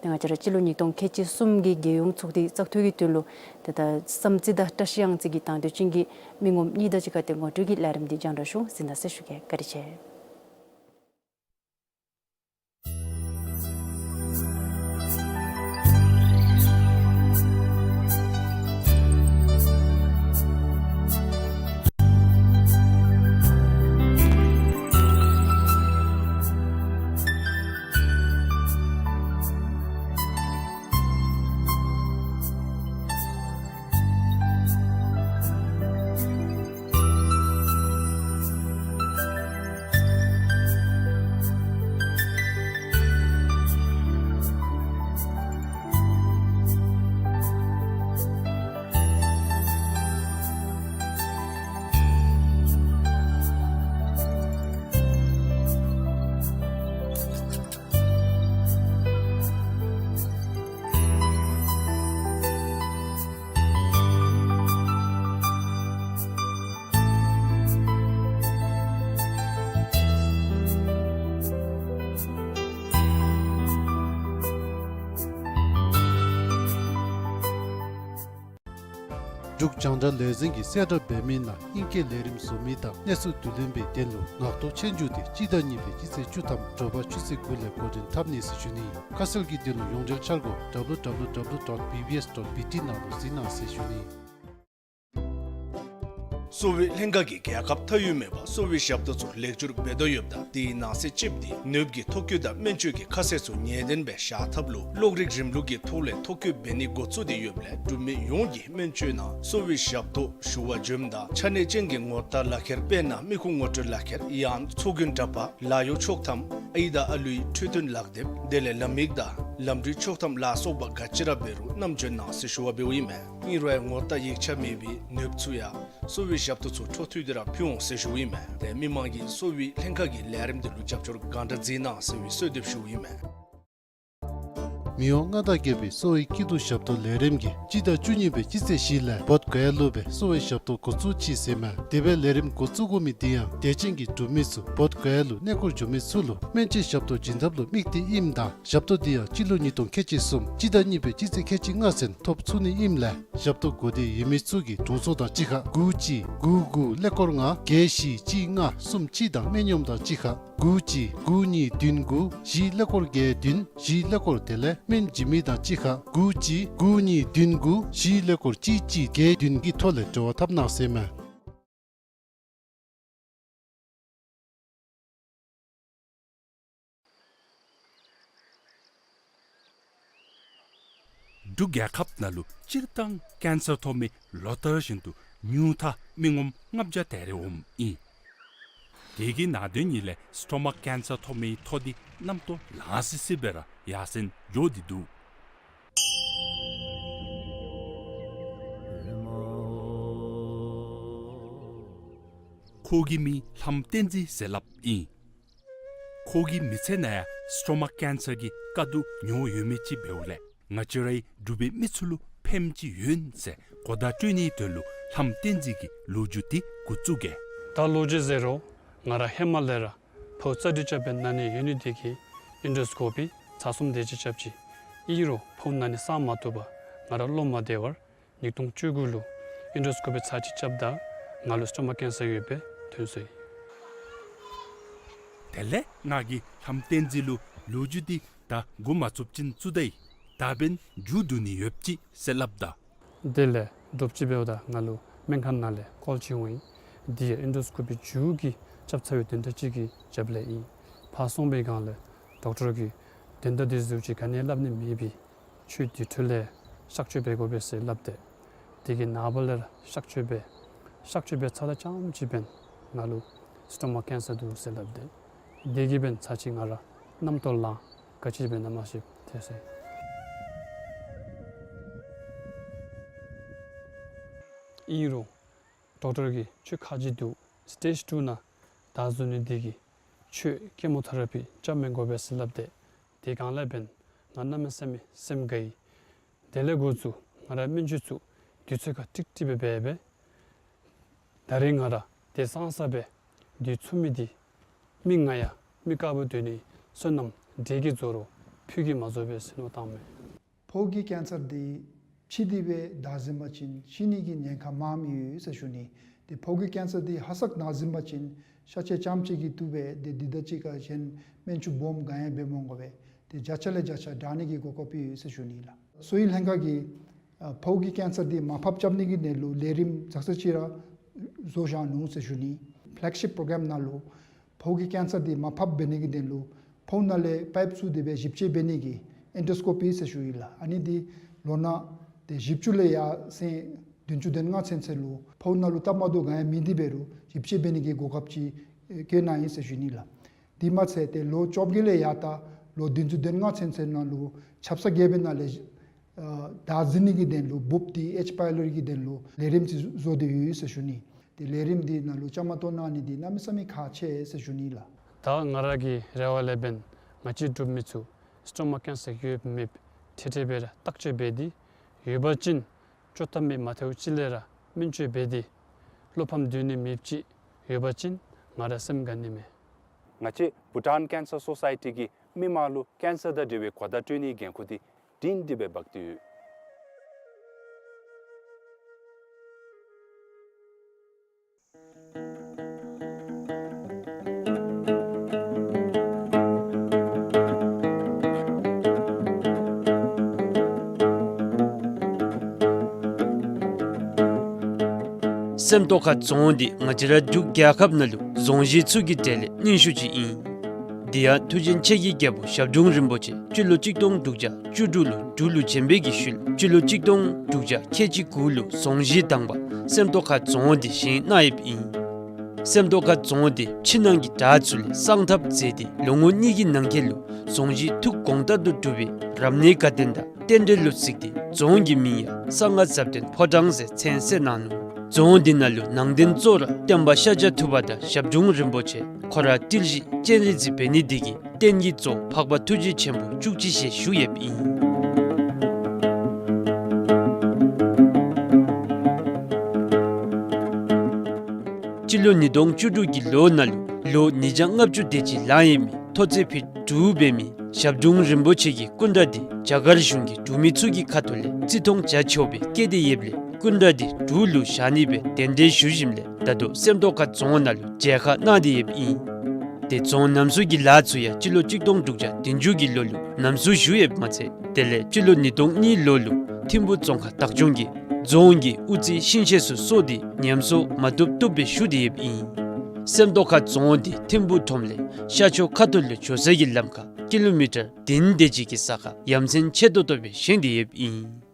ཏེ་ང་བཅས་ར་སྤྱི་ལོ་ཉིས་སྟོང་ཁལ་གཅིག་གསུམ་གྱི་རྒྱལ་ཡོངས་ཚོགས་སྡེའི་བཙག་འཐུ་གི་དོན་ལུ་ཏེ་ད་བསམ་རྩེ་དང་བཀྲ་ཤིས་གཡང་རྩེ་གི་དང་འདོད་ཅན་གྱི་མི་ངོམ་གཉིས་དང་གཅིག་ཁར་ཏེ་ངོ་སྤྲོད་ཀྱི་ལས་རིམ་འདི་རྒྱང་བསྒྲགས་ཞུ་གཟིགས་གནང་ཟེར་ཞུ་གེ། བཀའ་དྲིན་ཆེ། འབྲུག་རྒྱང་བསྒྲགས་ལས་འཛིན་གྱིས་གསལ་བསྒྲགས་འབད་མི་ནང་ཨིང་སྐད་ལས་རིམ་བཟོ་མི་དང་གནས་ཚུལ་བསྡུ་ལེན་པའི་དོན་ལུ་ངག་ཐོག་ཆོས་རྒྱུགས་འདི་སྤྱི་ཟླ་གཉིས་པའི་སྤྱི་ཚེས་བཅུ་ཐམ་དྲོ་པ་ཆུ་ཚོད་དགུ་ལས་འགོ་འདྲེན་འཐབ་ནི་ཟེར་ཞུ་ནི། ཁ་གསལ་གྱི་དོན་ལུ་ཡོངས་འབྲེལ་འཆར་སྒོ་W W W dot B B S dot B T ནང་ལུ་གཟིགས་གནང་ཟེར་ཞུ་ནི། གསོ་བའི་ལྷན་ཁག་གིས་རྒྱལ་ཁབ་མཐའ་དབུས་མེད་པར་གསོ་བའི་ཞབས་ཏོག་ཚུ་ལེགས་བསྒྱུར་འབད་དོ་ཡོདཔ་ད་དེའི་ནང་གསེས་ཅིག་འདི་ནདཔ་གི་ཐོ་བཀོད་དང་སྨན་བཅོས་ཀྱི་ཁ་གསལ་ཚུ་ངེས་བདེན་སྦེ་བཞག་ཐབས་ལུ་གློག་རིག་རིམ་ལུགས་ཀྱི་ཐོག་ལས་ཐོ་བཀོད་འབད་ནི་འགོ་བཙུགས་ཏེ་ཡོདཔ་ལས་འབྲུག་མི་ཡོངས་ཀྱིས་སྨན་བཅོས་ནང་གསོ་བའི་ཞབས་ཏོག་ཞུ་བར་འབྱོནམ་ད་ཆ་གནས་ཅན་གྱི་ངོ་རྟགས་ལག་ཁྱེར་དཔེར་ན་མི་ཁུངས་ངོ་སྤྲོད་ལག་ཁྱེར་ཡང་ཚོགས་རྒྱན་འདྲ་པར་ལཱ་གཡོག་ཆོག་ཐམ་ཨའི་དང་ཨ་ལུའི་འཕྲོད་བསྟེན་ལག་དེབ་དེ་ལས་ལམ་ཡིག་དང་ལམ་འགྲུལ་ཆོག་ཐམ་ལ་སོགས་པ་ག་ཅི་ར་འབད་རུང་བསྣམས་འབྱོན་གནང་ཟེར་ཞུ་བ་འབདཝ་ཨིན་མས། ཨིན་རུང་ངོ་རྟགས་ཡིག་ཆ་མེད་པའི་ནདཔ་ཚུ་ཡང་གསོ་བའི་ཞབས་ཏོག་ཚུ་འཕྲོ་མཐུད་དེ་ར་ཕུལ་འོང་ཟེར་ཞུཝ་ཨིན་མས། ཏེ་མི་མང་གིས་གསོ་བའི་ལྷན་ཁག་གི་ལས་རིམ་འདི་ལུ་རྒྱབ་སྐྱོར་གང་དྲག་མཛད་གནང་ཟེར་བའི་གསོལ་འདེབས་ཞུཝ་ཨིན་མས། མི་དབང་མངའ་བདག་རྒྱལ་པོའི་གསོ་བའི་སྐྱིད་སྡུག་ཞབས་ཏོག་ལས་རིམ་གྱིས་སྤྱི་ཟླ་བཅུ་གཉིས་པའི་སྤྱི་ཚེས་བཞི་ལས་བོདྷ་ག་ཡ་ལུ་སྦེ་གསོ་བའི་ཞབས་ཏོག་འགོ་བཙུགས་ཅི་ཟེར་མས། དེ་སྦེ་ལས་རིམ་འགོ་བཙུགས་དགོ་མི་འདི་ཡང་དད་ཅན་གྱི་འབྲུག་མི་ཚུ་བོདྷ་ག་ཡ་ལུ་གནས་སྐོར་འགྱོ་མི་ཚུ་ལུ་སྨན་བཅོས་ཞབས་ཏོག་བྱིན་ཐབས་ལུ་དམིགས་ཏེ་ཨིནམ་ད་ཞབས་ཏོག་འདི་ཡང་སྤྱི་ལོ་ཉིས་སྟོང་ཁལ་གཅིག་གསུམ་སྤྱི་ཟླ་གཉིས་པའི་སྤྱི་ཚེས་ཁལ་གཅིག་ལྔ་ཚུན་ཐོབ་ཚུགས་ནི་ཨིནམ་ལས་ཞབས་ཏོག་དགོ་འདོད་ཡོད་མི་ཚུ་གིས་དྲུང་འཚོ་དང་གཅིག་ཁར་དགུ་གཅིག་དགུ་དགུ་ཀླད་ཀོར་ལྔ་བརྒྱད་བཞི་གཅིག་ལྔ་གསུམ་གཅིག་དང་སྨན་གཡོགམོ་དང་གཅིག་ཁར་དགུ་གཅིག་དགུ་གཉིས་བདུན་དགུ་བཞི་ཀླད་ཀོར་བརྒྱད་བདུན་བཞི་ཀླད་ཀོར་དེ་ལས་སྨན་བྱིན་མི་དང་གཅིག་ཁར་དགུ་གཅིག་དགུ་གཉིས་བདུན་དགུ་བཞི་ཀླད་ཀོར་གཅིག་གཅིག་བརྒྱད་བདུན་གྱི་ཐོག་ལས་འབྲེལ་བ་འཐབ་གནང་ཟེར་མས། འབྲུག་རྒྱལ་ཁབ་ནང་ལུ་སྤྱིར་བཏང་ཀེན་སར་ཐོབ་མི་ལོ་ལྟར་བཞིན་དུ་ཉུང་མཐའ་མི་ངོམ་ལྔ་བརྒྱ་དེ་རེ་འོངམ་ཨིན། དེ་གི་ནང་དོན་ཉིད་ལས་སི་ཊོ་མ་ཀེན་སར་ཐོབ་མིའི་ཐོ་འདི་གནམ་ཐོག་ལང་སི་སི་སྦེ་ར་ཡར་སེང་འགྱོ་སྟེ་འདུག། ཁོ་གི་མིང་ལྷམ་བསྟན་འཛིན་ཟེར་སླབ་ཨིན། ཁོ་གི་མི་ཚེ་ནང་ཡང་སི་ཊོ་མ་ཀེན་སར་གྱི་དཀའ་སྡུག་མྱོང་ཡོད་མི་ཅིག་འབདཝ་ལས་ང་བཅས་རའི་འབྲུག་པའི་མི་ཚུ་ལུ་ཕནམ་ཅིག་ཡོད་ཟེར་གོ་བརྡ་སྤྲོད་ནིའི་དོན་ལུ་ལྷམ་བསྟན་འཛིན་གྱི་ལོ་རྒྱུས་འདི་འགོ་བཙུགས་གེ། ད་ལོ་རྒྱུས་ཟེར་རུང་ང་ར་ཧེ་མ་ལས་ར་ཕོཝ་རྩ་སྒྲིག་རྐྱབ་པའི་ན་ནི་ཡོད་ནི་དེ་གིས་ཨིན་ཌོ་སི་ཀོ་པི་ཚར་གསུམ་དེ་ཅིག་རྐྱབ་ཅི། ཨིན་རུང་ཕོཝ་ན་ནི་སངས་མ་བཏུབ་པར་ང་ར་བློ་མ་བདེ་བར་ཉིས་སྟོང་བཅུ་དགུ་ལུ་ཨིན་ཌོ་སི་ཀོ་པི་ཚར་གཅིག་རྐྱབ་ད་ང་ལུ་སི་ཊོ་མ་ཀེན་སར་ཡོདཔ་སྦེ་ཐོན་སོ་ཡི། དེ་ལས་ང་གིས་ལྷམ་བསྟན་འཛིན་ལུ་ལོ་རྒྱུས་འདི་ད་འགོ་མ་བཙུགས་ཅིན་བཙུགས་ད་ཡི། ད་འབདན་མཇུག་བསྡུ་ནི་ཡོདཔ་ཅིག་ཟེར་སླབ་ད། དེ་ལས་དྲོ་པ་ཅིག་འབདཝ་ད་ང་ལུ་སྨན་ཁང་ནང་ལས་ཀོལ་ཅིག་འོང་ཡི། འདི་ཡང་ཨིན་ཌོ་སི་ཀོ་པི་མཇུག་གི་རྐྱབ་ཚར་བའི་དོན་དག་ཅིག་གི་རྒྱབ་ལས་ཨིན། ཕར་སོང་པའི་སྒང་ལས་ཌོག་ཊར་གྱིས་དོན་དག་འདི་ཚུ་ཅིག་ག་ནི་སླབ་ནི་མེད་པས། ཁྱོད་འདི་འཕྲོ་ལས་གཤག་བཅོས་འབད་དགོ་པས་ཟེར་སླབ་སྟེ། དེ་གི་ནངས་པ་ལས་ར་གཤག་བཅོས་འབད། གཤག་བཅོས་འབད་ཚརཝ་ད་ཙམ་ཅིག་འབདན་ང་ལུ་སི་ཊོ་མ་ཀེན་སར་འདུག་ཟེར་སླབ་སྟེ། དེ་གིས་འབདན་ཚར་གཅིག་ང་ར་གནམ་ཐོག་ལང་ག་ཅི་འབད་ན་མ་ཤེས་ཏེ་ ཨིན་རུང་ཌོག་ཊར་གྱིས་ཁྱོད་ཁ་རྗེ་འདུག། སི་ཊེཇ་ཊུ་ནང་བདའ་ཟུན་ནི་འདི་གིས་ཁྱོད་ཀེ་མོ་ཐེ་ར་པི་རྐྱབ་མི་དགོ་པས་ཟེར་སླབ་སྟེ། དེ་སྒང་ལས་འབདན་ང་གནམ་མེད་ས་མེད་སེམས་དགའ་ཡི། དེ་ལས་འགོ་བཙུགས་ང་ར་སྨན་བཅོས་ཚུ་དུས་ཚོད་ཁར་ཀྲིག་ཀྲི་སྦེ་འབད་འབད། ད་རིས་ང་ར་དེ་སང་ས་སྦེ་དུས་ཚོད་མེད་དེ། མི་ང་ཡང་མི་དཀརཔོ་སྡོད་ནི་བསོད་ནམས་འདྲེ་གིས་རྫོགས་རུང་ཕུད་ཀྱིས་མ་རྫོགས་པས་ཟེར་མནོ་བཏངམ་མས། ཕོཝ་གི་ཀེན་སར་འདི་ཕྱི་འདི་སྦེ་བདའ་ཟུན་པ་ཅིན་ཤི་ནི་གི་ཉེན་ཁ་མངམ་ཡོད་ཟེར་ཞུ་ནི། ཏེ་ཕོཝ་གི་ཀེན་སར་འདི་ཧ་སག་ན་ཟུན་པ་ཅིན་ཤ་ཆས་ཙམ་ཅིག་གིས་བཏུབ་པས། ཏེ་འདི་དང་གཅིག་ཁར་གཞན་སྨན་བཅོས་སྦོམ་ག་ཡང་འབད་མི་དགོ་པས། ཏེ་བརྒྱ་ཆ་ལས་བརྒྱ་ཆ་དྲག་ནི་གི་གོ་སྐབས་ཡོད་ཟེར་ཞུ་ནི་ལགས། གསོ་བའི་ལྷན་ཁག་གིས་ཨ་ཕོཝ་གི་ཀེན་སར་འདི་མར་ཕབ་རྐྱབ་ནི་གི་དོན་ལུ་ལས་རིམ་ཙག་ཙ་ཅིག་ར་བཟོ་བཞག་ནུག་ཟེར་ཞུ་ནི། ཕེ་ལེག་ཤིཔ་པྲོ་གྲམ་ནང་ལུ་ཕོཝ་གི་ཀེན་སར་འདི་མར་ཕབ་འབད་ནི་གི་དོན་ལུ་ཕོཝ་ནང་ལས་པའིཔ་བཙུགས་ཏེ་སྦེ་ཞིབ་དཔྱད་འབད་ནི་གི་ཨེན་ཌོ་སི་ཀོ་པི་ཟེར་ཞུ་ཡི་ལགས། ཨ་ནི་འདི་ལོ་ན་ཏེ་བཞི་བཅུ་ལས་ཡར་སེང་བདུན་ཅུ་དོན་ལྔ་ཚུན་ཚོད་ལུ་ཕོཝ་ནང་ལུ་སྟབས་མ་བདེཝ་ག་ཡང་མེད་དེ་འབད་རུང་ཞིབ་དཔྱད་འབད་ནི་གི་གོ་སྐབས་ཅིག་ཨེ་བཀོད་གནང་ཡི་ཟེར་ཞུ་ནི་ལགས། དེ་མ་ཚད་ཏེ་ལོ་བཅོ་བརྒྱད་ལས་ཡར་ད་ལོ་བདུན་ཅུ་དོན་ལྔ་ཚུན་ཚོད་ནང་ལུ་ཆབ་གསང་རྒྱལ་པོའི་ནང་ལས་ཨ་བདའ་ཟུན་ནི་གི་དོན་ལུ་འབུབ་འདི་ཨེཆ་པའི་ལོ་རི་གི་དོན་ལུ་ལས་རིམ་ཅིག་བཟོ་སྟེ་ཡོད་ཟེར་ཞུ་ནི། ཏེ་ལས་རིམ་འདི་ནང་ལུ་བཅའ་མར་གཏོགས་གནང་ནི་འདི་གནམ་མེད་ས་མེད་ཁག་ཆེ་ཟེར་ཞུ་ནི་ལགས། ད་ང་ར་གི་རེ་བ་ལས་འབདན་ང་བཅས་འབྲུག་མི་ཚུ་སི་ཊོ་མ་ཀེན་སར་ཡོད་མེད་ཐེ་ཐེ་སྦེ་ར་བརྟག་དཔྱད་འབད་དེ་ཡོད་པ་ཅིན་ཅོག་ཐམ་མི་མ་ཐེཝ་ཅིག་ལས་ར་སྨན་བཅོས་འབད་དེ་བློ་ཕམ་སྡོད་ནི་མེདཔ་ཅིག་ཡོད་པ་ཅིན་ང་ར་སེམས་དགའ་ནི་མས། ང་བཅས་བྷུ་ཊཱན་ཀེན་སར་སོ་སའི་ཊི་གིས་མི་མང་ལུ་ཀེན་སར་དང་འབྲེལ་བའི་གོ་བརྡ་སྤྲོད་ནིའི་འགན་ཁུར་འདི་སྒྲིང་སྒྲི་སྦེ་འབག་སྟེ་ཡོད། སེམས་རྟོགས་ཁ་རྫོང་འདི་ང་བཅས་ར་འབྲུག་རྒྱལ་ཁབ་ནང་ལུ་རྫོང་གཞི་ཚུ་གི་གྲས་ལས་རྙིང་ཤོས་ཅིག་ཨིན། འདི་ཡང་མཐུ་ཆེན་ཆེ་བའི་རྒྱལ་པོ་ཞབས་དྲུང་རིན་པོ་ཆེ་སྤྱི་ལོ་གཅིག་སྟོང་དྲུག་བརྒྱ་བཅུ་དྲུག་ལུ་འབྲུག་ལུ་བྱོན་པའི་གི་ཤུལ་སྤྱི་ལོ་གཅིག་སྟོང་དྲུག་བརྒྱ་ཁལ་གཅིག་གུ་ལུ་རྫོང་གཞི་དང་པ་སེམས་རྟོགས་ཁ་རྫོང་འདི་བཞེངས་གནང་ཡོདཔ་ཨིན། སེམས་རྟོགས་ཁ་རྫོང་འདི་ཕྱི་ནང་གི་བྲག་ཚུ་ལས་གསང་ཐབས་མཛད་དེ་ལོ་ངོ་གཉིས་ཀྱི་ནང་འཁོད་ལུ་རྫོང་གཞི་ཐུགས་དགོངས་ལྟར་དུ་གྲུབ་པའི་རབ་གནས་དགའ་སྟོན་དང་རྟེན་འབྲེལ་ལུ་གཟིགས་ཏེ་རྫོང་གི་མིང་ཡང་གསང་སྔགས་ཟབ་དོན་ཕོ་བྲང་ཟེར་མཚན་གསོལ་གནང་ནུག། རྫོང་འདི་ནང་ལུ་ནང་རྟེན་གཙོ་བོར་སྟོན་པ་ཤཱཀྱ་ཐུབ་པ་དང་ཞབས་དྲུང་རིན་པོ་ཆེ་ཁོ་ར་ཏིལ་བཞི་སྤྱན་རས་གཟིགས་འབད་ནི་འདི་གིས་རྟེན་གྱི་གཙོ་འཕགས་པ་ཐུགས་རྗེ་ཆེན་པོ་བཅུ་གཅིག་ཞལ་བཞུགས་ཡོདཔ་ཨིན། སྤྱི་ལོ་ཉིས་སྟོང་བཅུ་དྲུག་གི་ལོ་ནང་ལུ་ལོ་ཉིས་བརྒྱ་ལྔ་བཅུ་དེ་ཅིག་ལང་ཡོད་མི་མཐོ་ཚད་ཕིཊ་དྲུག་འབད་མི་ཞབས་དྲུང་རིན་པོ་ཆེ་གི་སྐུ་འདྲ་འདི་རྒྱ་གར་གཞུང་གིས་འབྲུག་མི་ཚུ་གི་ཁ་ཐུག་ལས་བརྩི་མཐོང་བྱ་ཆོག་པའི་བཀོད་དེ་ཡོདཔ་ལས་སྐུ་འདྲ་འདི་འབྲུག་ལུ་བཞག་ནི་སྦེ་གདན་འདྲེན་ཞུ་ཞིནམ་ལས་ད་ལྟོ་སེམས་རྟོགས་ཁ་རྫོང་ནང་ལུ་མཇལ་ཁ་གནང་སྟེ་ཡོདཔ་ཨིན། ཏེ་རྫོང་ནམ་བཟོ་གི་ལཱ་ཚུ་ཡང་སྤྱི་ལོ་གཅིག་སྟོང་དྲུག་བརྒྱ་བདུན་ཅུ་གི་ལོ་ལུ་ནམ་བཟོ་ཞུ་ཡོདཔ་མ་ཚད་དེ་ལས་སྤྱི་ལོ་ཉིས་སྟོང་གཉིས་ལོ་ལུ་ཐིམ་ཕུ་རྫོང་ཁག་བདག་སྐྱོང་གིས་རྫོང་གི་དབུ་རྩེ་ཤིང་ཤེད་ཚུ་གསོ་སྟེ་ཉམས་གསོ་མ་བཏུབ་བཏུབ་སྦེ་ཞུ་སྟེ་ཡོདཔ་ཨིན། སེམས་རྟོགས་ཁ་རྫོང་འདི་ཐིམ་ཕུ་ཁྲོམ་ལས་ཤར་ཕྱོགས་ཁ་ཐུག་ལུ་འགྱོ་ས་གི་ལམ་ཁར་ཀི་ལོ་མི་ཊར་བདུན་དེ་ཅིག་གི་ས་ཁར་ཡ་མཚན་ཆེ་ཏོག་ཏོ་སྦེ་བཞེངས་ཏེ་ཡོདཔ་ཨིན།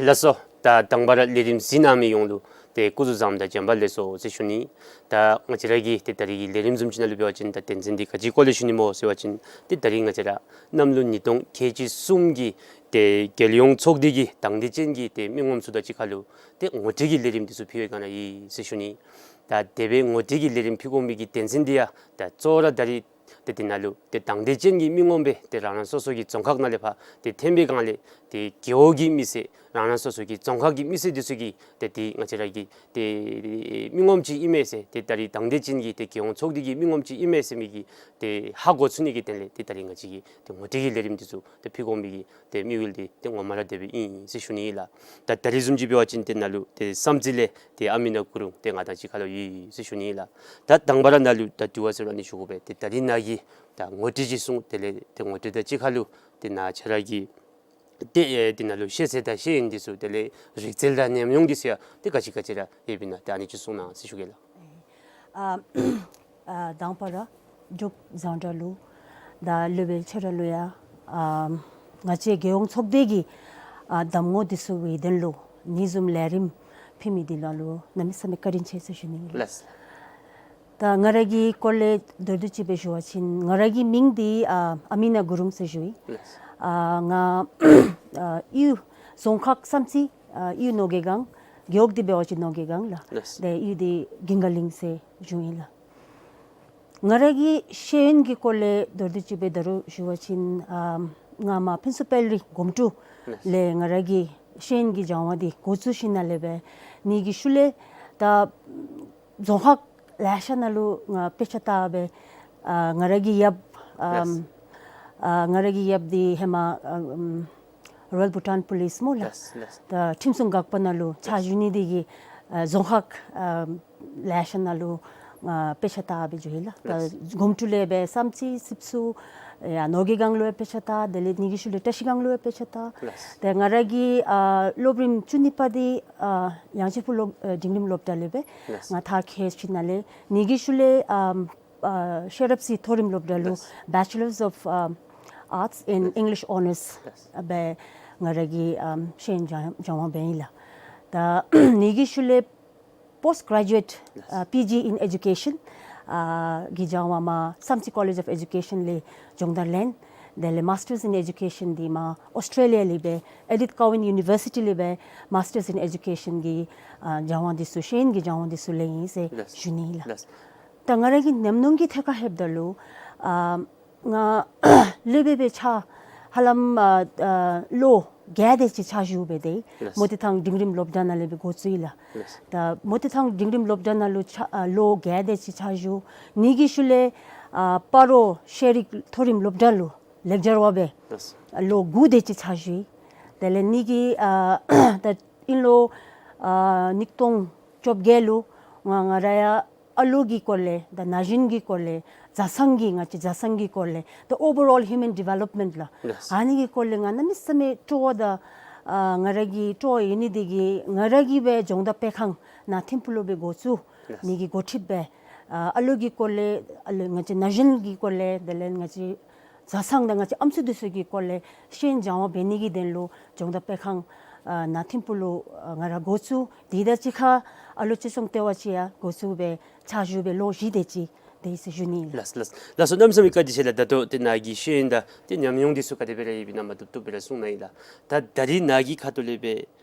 ལགས་སོ། ད་དང་པ་ར་ལས་རིམ་གཟིགས་གནང་མི་ཡོངས་ལུ་ཏེ་སྐུ་གཟུགས་བཟང་དང་བྱོན་པ་ལེགས་སོ་ཟེར་ཞུ་ནི། ད་ང་བཅས་ར་གི་ཏེ་ད་རིས་ཀྱི་ལས་རིམ་བཟུམ་ཅིག་ནང་ལུ་འབད་བ་ཅིན་ད་དོན་ཚན་འདི་ག་ཅིའི་སྐོར་ལས་ཞུ་ནི་སྨོ་ཟེར་བ་ཅིན་ཏེ་ད་རིས་ང་བཅས་ར་གནམ་ལོ་ཉིས་སྟོང་ཁལ་གཅིག་གསུམ་གྱི་ཏེ་རྒྱལ་ཡོངས་ཚོགས་སྡེ་གི་དང་འདོད་ཅན་གྱི་ཏེ་མི་ངོམ་ཚུ་དང་གཅིག་ཁར་ལུ་ཏེ་ངོ་སྤྲོད་ཀྱི་ལས་རིམ་འདི་ཚུ་ཕུལ་བའི་སྒང་ར་ཨིན་ཟེར་ཞུ་ནི། ད་དེ་སྦེ་ངོ་སྤྲོད་ཀྱི་ལས་རིམ་ཕུལ་དགོ་མི་གི་དོན་ཚན་འདི་ཡང་ད་གཙོ་བོ་ར་ད་རིས་ ཏེ་དེ་ནང་ལུ་ཏེ་དང་འདོད་ཅན་གྱི་མི་ངོམ་སྦེ་ཏེ་རང་རང་སོ་སོ་གི་རྫོང་ཁག་ནང་ལས་ཕར་ཏེ་འཐོན་པའི་སྒང་ལས་ཏེ་རྒེད་འོག་གི་མི་སེར་རང་རང་སོ་སོ་གི་རྫོང་ཁག་གི་མི་སེར་འདི་ཚུ་གིས་ཏེ་ཏེ་ང་བཅས་ར་གི་ཏེ་མི་ངོམ་ཅིག་ཨིན་མས་ཟེར་ཏེ་ད་རིས་དང་འདོད་ཅན་གྱི་ཏེ་རྒྱལ་ཡོངས་ཚོགས་སྡེ་གི་མི་ངོམ་ཅིག་ཨིན་མས་ཟེར་མི་གི་ཏེ་ཧ་གོ་ཚུགས་ནི་གི་དོན་ལས་ཏེ་ད་རིས་ང་བཅས་ཀྱིས་ཏེ་ངོ་སྤྲོད་ཀྱི་ལས་རིམ་འདི་ཚུ་ཏེ་ཕུལ་དགོ་མི་གི་ཏེ་དམིགས་ཡུལ་འདི་ཏེ་ངོ་མ་ར་དེ་སྦེ་ཨིན་ཟེར་ཞུ་ནི་ཨིན་ལགས། ད་ད་རིས་བཟུམ་ཅིག་འབད་བ་ཅིན་ཏེ་ནཱ་ལུ་ཏེ་བསམ་རྩེ་ལས་ཏེ་ཨ་མི་ན་གུ་རུང་ཏེ་ང་དང་གཅིག་ཁར་ལུ་ཡོད་ཟེར་ཞུ་ནི་ཨིན་ལགས། ད་དང་པ་ར་ནཱ་ལུ་ད་དྲི་བ་ཟེར་རུང་ཨ་ནི་ཞུ་དགོ་པས། ཏེ་ད་རིས་ནཱ་གིས་ད་ངོ་སྤྲོད་ཅིག་གསུངས། དེ་ལས་ཏེ་ངོ་སྤྲོད་དང་གཅིག་ཁར་ལུ་ཏེ་ནཱ་ཁྱོད་ར་གི་ཏེ་ཨེ་ཏེ་ནཱ་ལུ་ཤེས་ཚད་དང་ཤེས་ཡོན་འདི་ཚུ་དེ་ལས་རིག་རྩལ་དང་ཉམས་མྱོང་འདི་ཚུ་ཡང་ཏེ་ག་ཅི་ག་ཅི་ར་ཡོདཔ་ཨིན་ན་ཏེ་ཨ་ནི་ཅིག་གསུང་གནང་ཟེར་ཞུ་གེ་ལགས། ཨ་ཨ་དང་པ་ར་འབྲུག་རྫོང་བདག་ལུ་དང་སློབ་དཔོན་ཁྱོད་ར་ལུ་ཡང་ཨ་ང་བཅས་རྒྱལ་ཡོངས་ཚོགས་སྡེ་གི་ཨ་གདམ་ངོ་འདི་ཚུ་གི་དོན་ལུ་ཨ་ནི་བཟུམ་ལས་རིམ་ཕུལ་མི་འདི་ལུ་གནམ་མེད་ས་མེད་བཀའ་དྲིན་ཆེ་ཟེར་ཞུ་ནི་ཨིན་ལགས། ལགས། ད་ང་ར་གི་སྐོར་ལས་མདོར་བསྡུས་ཅིག་སྦེ་ཞུ་བ་ཅིན་ང་ར་གི་མིང་འདི་ཨ་ཨ་མི་ན་གུ་རུང་ཟེར་ཞུ་ཡི། ལགས། ཨ་ང་ཨ་གཡུས་རྫོང་ཁག་བསམ་རྩེ་ཨ་གཡུས་ནོར་རྒྱས་སྒང་རྒེད་འོག་འདི་འབད་བ་ཅིན་ནོར་རྒྱས་སྒང་ལགས། ལགས། ཏེ་གཡུས་འདི་གིང་ག་གླིང་ཟེར་ཞུ་ཡི་ལགས། ང་ར་གི་ཤེས་ཡོན་གྱི་སྐོར་ལས་མདོར་བསྡུས་ཅིག་སྦེ་ད་རུང་ཞུ་བ་ཅིན་ཨ་ང་མར་ཕུན་ཚོགས་དཔལ་རི་སྒོམ་ཀྲུ་ལགས། ལས་ང་ར་གི་ཤེས་ཡོན་གྱི་སྦྱང་བ་འདི་འགོ་བཙུགས་ཞིནམ་ལས་སྦེ་ཨ་ནི་གི་ཤུལ་ལས་ད་རྫོང་ཁག་ལེ་ཤ་ནང་ལུ་ང་དཔེ་ཆ་ལྟ་སྦེ་ཨ་ང་ར་གི་ཡབ་ཨ་ལགས། ཨ་ང་ར་གི་ཡབ་འདི་ཧེ་མ་ཨ་ཨམ་Royal Bhutan Police སྨོ་ལགས། ལགས། ལགས། ད་ཁྲིམས་སྲུང་འགག་པ་ནང་ལུ་ཕྱག་ཞུ་ནི་འདི་གིས་ཨ་རྫོང་ཁག་ཨ་ལེ་ཤ་ནང་ལུ་ཨ་དཔེ་ཆ་ལྟ་སྦེ་འགྱོ་ཡི་ལགས། ད་ལགས། སྒོམ་ཀྲུ་ལས་སྦེ་བསམ་རྩེ་སིབ་སུ་ཡར་ནོར་རྒྱས་སྒང་ལུ་ཡང་དཔེ་ཆ་ལྟ། དེ་ལས་ཨ་ནི་གི་ཤུལ་ལས་བཀྲ་ཤིས་སྒང་ལུ་ཡང་དཔེ་ཆ་ལྟ། ལགས། ཏེ་ང་ར་གི་ཨ་སློབ་རིམ་བཅུ་གཉིས་པ་འདི་ཨ་ཡང་ཅིན་ཕུ་ལོ་ཨ་འབྲིང་རིམ་སློབ་གྲྭ་ལས་སྦེ་ལགས། ང་མཐར་འཁྱོལ་ཞིནམ་ལས་ཨ་ནི་གི་ཤུལ་ལས་ཨ་ཨ་ཤེས་རབ་སྲས་མཐོ་རིམ་སློབ་གྲྭ་ལུ་ལགས། Bachelors of ཨ་Arts in ལགས། English Honours ལགས། སྦེ་ང་ར་གི་ཨམ་ཤེས་ཡོན་སྦྱང་སྦྱང་བ་འབད་ཡི་ལགས། ད་ཨ་ནི་གི་ཤུལ་ལས་Post Graduate ལགས། ཨ་P G in Education ཨ་གི་སྦྱང་བ་མར་བསམ་རྩེ་College of Education ལས་སྦྱོང་བརྡར་ལེན། དེ་ལས་Masters in Education འདི་མར་ཨོསི་ཊེ་ལི་ཡ་ལས་སྦེ་Edith Cowan University ལས་སྦེ་Masters in Education གི་ཨ་སྦྱང་བ་འདི་ཚུ་ཤེས་ཡོན་གྱི་སྦྱང་བ་འདི་ཚུ་ལེན་ཡི་ཟེར་ལགས། ཞུ་ནི་ལགས། ལགས། ད་ང་ར་གི་ཉམས་མྱོང་གི་ཐད་ཁར་ལྷོདཔ་ད་ལུ་ཨ་ང་སློབ་དཔོན་སྦེ་ཕྱག་ཧ་ལམ་ཨ་ཨ་ལོ་བརྒྱད་དེ་ཅིག་ཕྱག་ཞུ་སྦེ་སྡོད་ཡི། ལགས། མོ་རྟ་ཐང་འབྲིང་རིམ་སློབ་གྲྭ་ནང་ལས་སྦེ་འགོ་བཙུགས་ཡི་ལགས། ལགས། ད་མོ་རྟ་ཐང་འབྲིང་རིམ་སློབ་གྲྭ་ནང་ལུ་ཕྱག་ཨ་ལོ་བརྒྱད་དེ་ཅིག་ཕྱག་ཞུ། ཨ་ནི་གི་ཤུལ་ལས་ཨ་སྤ་རོ་ཤེས་རིག་མཐོ་རིམ་སློབ་གྲྭ་ལུ་ལེགས་སྦྱར་བ་སྦེ་ལགས། ཨ་ལོ་དགུ་དེ་ཅིག་ཕྱག་ཞུ་ཡི། དེ་ལས་ཨ་ནི་གི་ཨ་ད་དབྱིན་ལོ་ཨ་ཉིས་སྟོང་བཅོ་བརྒྱད་ལུ་ང་ང་ར་ཡང་ཨ་ལོ་གི་སྐོར་ལས་དང་ན་གཞོན་གྱི་སྐོར་ལས་བཟའ་ཚང་གི་ང་བཅས་བཟའ་ཚང་གི་སྐོར་ལས་the overall human development ལགས། ལགས། ཨ་ནི་གི་སྐོར་ལས་ང་གནམ་མེད་ས་མེད་སྤྲོ་བ་དང་ཨ་ང་ར་གི་སྤྲོ་བ་ཡོད་ནི་འདི་གིས་ང་ར་གིས་སྦེ་སྦྱོང་བརྡར་སྤེལ་ཁང་ནང་ཐིམ་ཕུག་ལུ་སྦེ་འགོ་བཙུགས། ལགས། ཨ་ནི་གི་འགོ་ཁྲིདཔ་སྦེ་ཨ་ཨ་ལོ་གི་སྐོར་ལས་ཨ་ལོ་ང་བཅས་ན་གཞོན་གྱི་སྐོར་ལས་དེ་ལས་ང་བཅས་བཟའ་ཚང་དང་ང་བཅས་ཨམ་སྲུ་འདི་ཚུ་གི་སྐོར་ལས་ཤེས་ཡོན་སྦྱང་བ་འབད་ནི་གི་དོན་ལུ་སྦྱོང་བརྡར་སྤེལ་ཁང་ཨ་ནང་ཐིམ་ཕུག་ལུ་ཨ་ང་ར་འགོ་བཙུགས། དེ་དང་གཅིག་ཁར་ཨ་ལོ་ཅིག་སོང་སྟེ་བ་ཅིག་ཡང་འགོ་བཙུགས་སྦེ་ཕྱག་ཞུ་སྦེ་ལོ་བཞི་དེ་ཅིག་སྡོད་ཡི་ཟེར་ཞུ་ནི་ལགས། ལགས་ལགས། ལགས་སོ། གནམ་མེད་ས་མེད་བཀའ་དྲིན་ཆེ་ལགས། ད་ལྟོ་ཏེ་ནཱ་གི་ཤེས་ཡོན་དང་ཏེ་ཉམས་མྱོང་འདི་ཚུ་ག་དེ་སྦེ་ར་ཡོདཔ་ཨིན་ན་མ་བཏུབ་བཏུབ་སྦེ་ར་གསུང་གནང་ཡི་ལགས། ད་ད་རིས་ནཱ་གི་ཁ་ཐུག་ལས་སྦེ་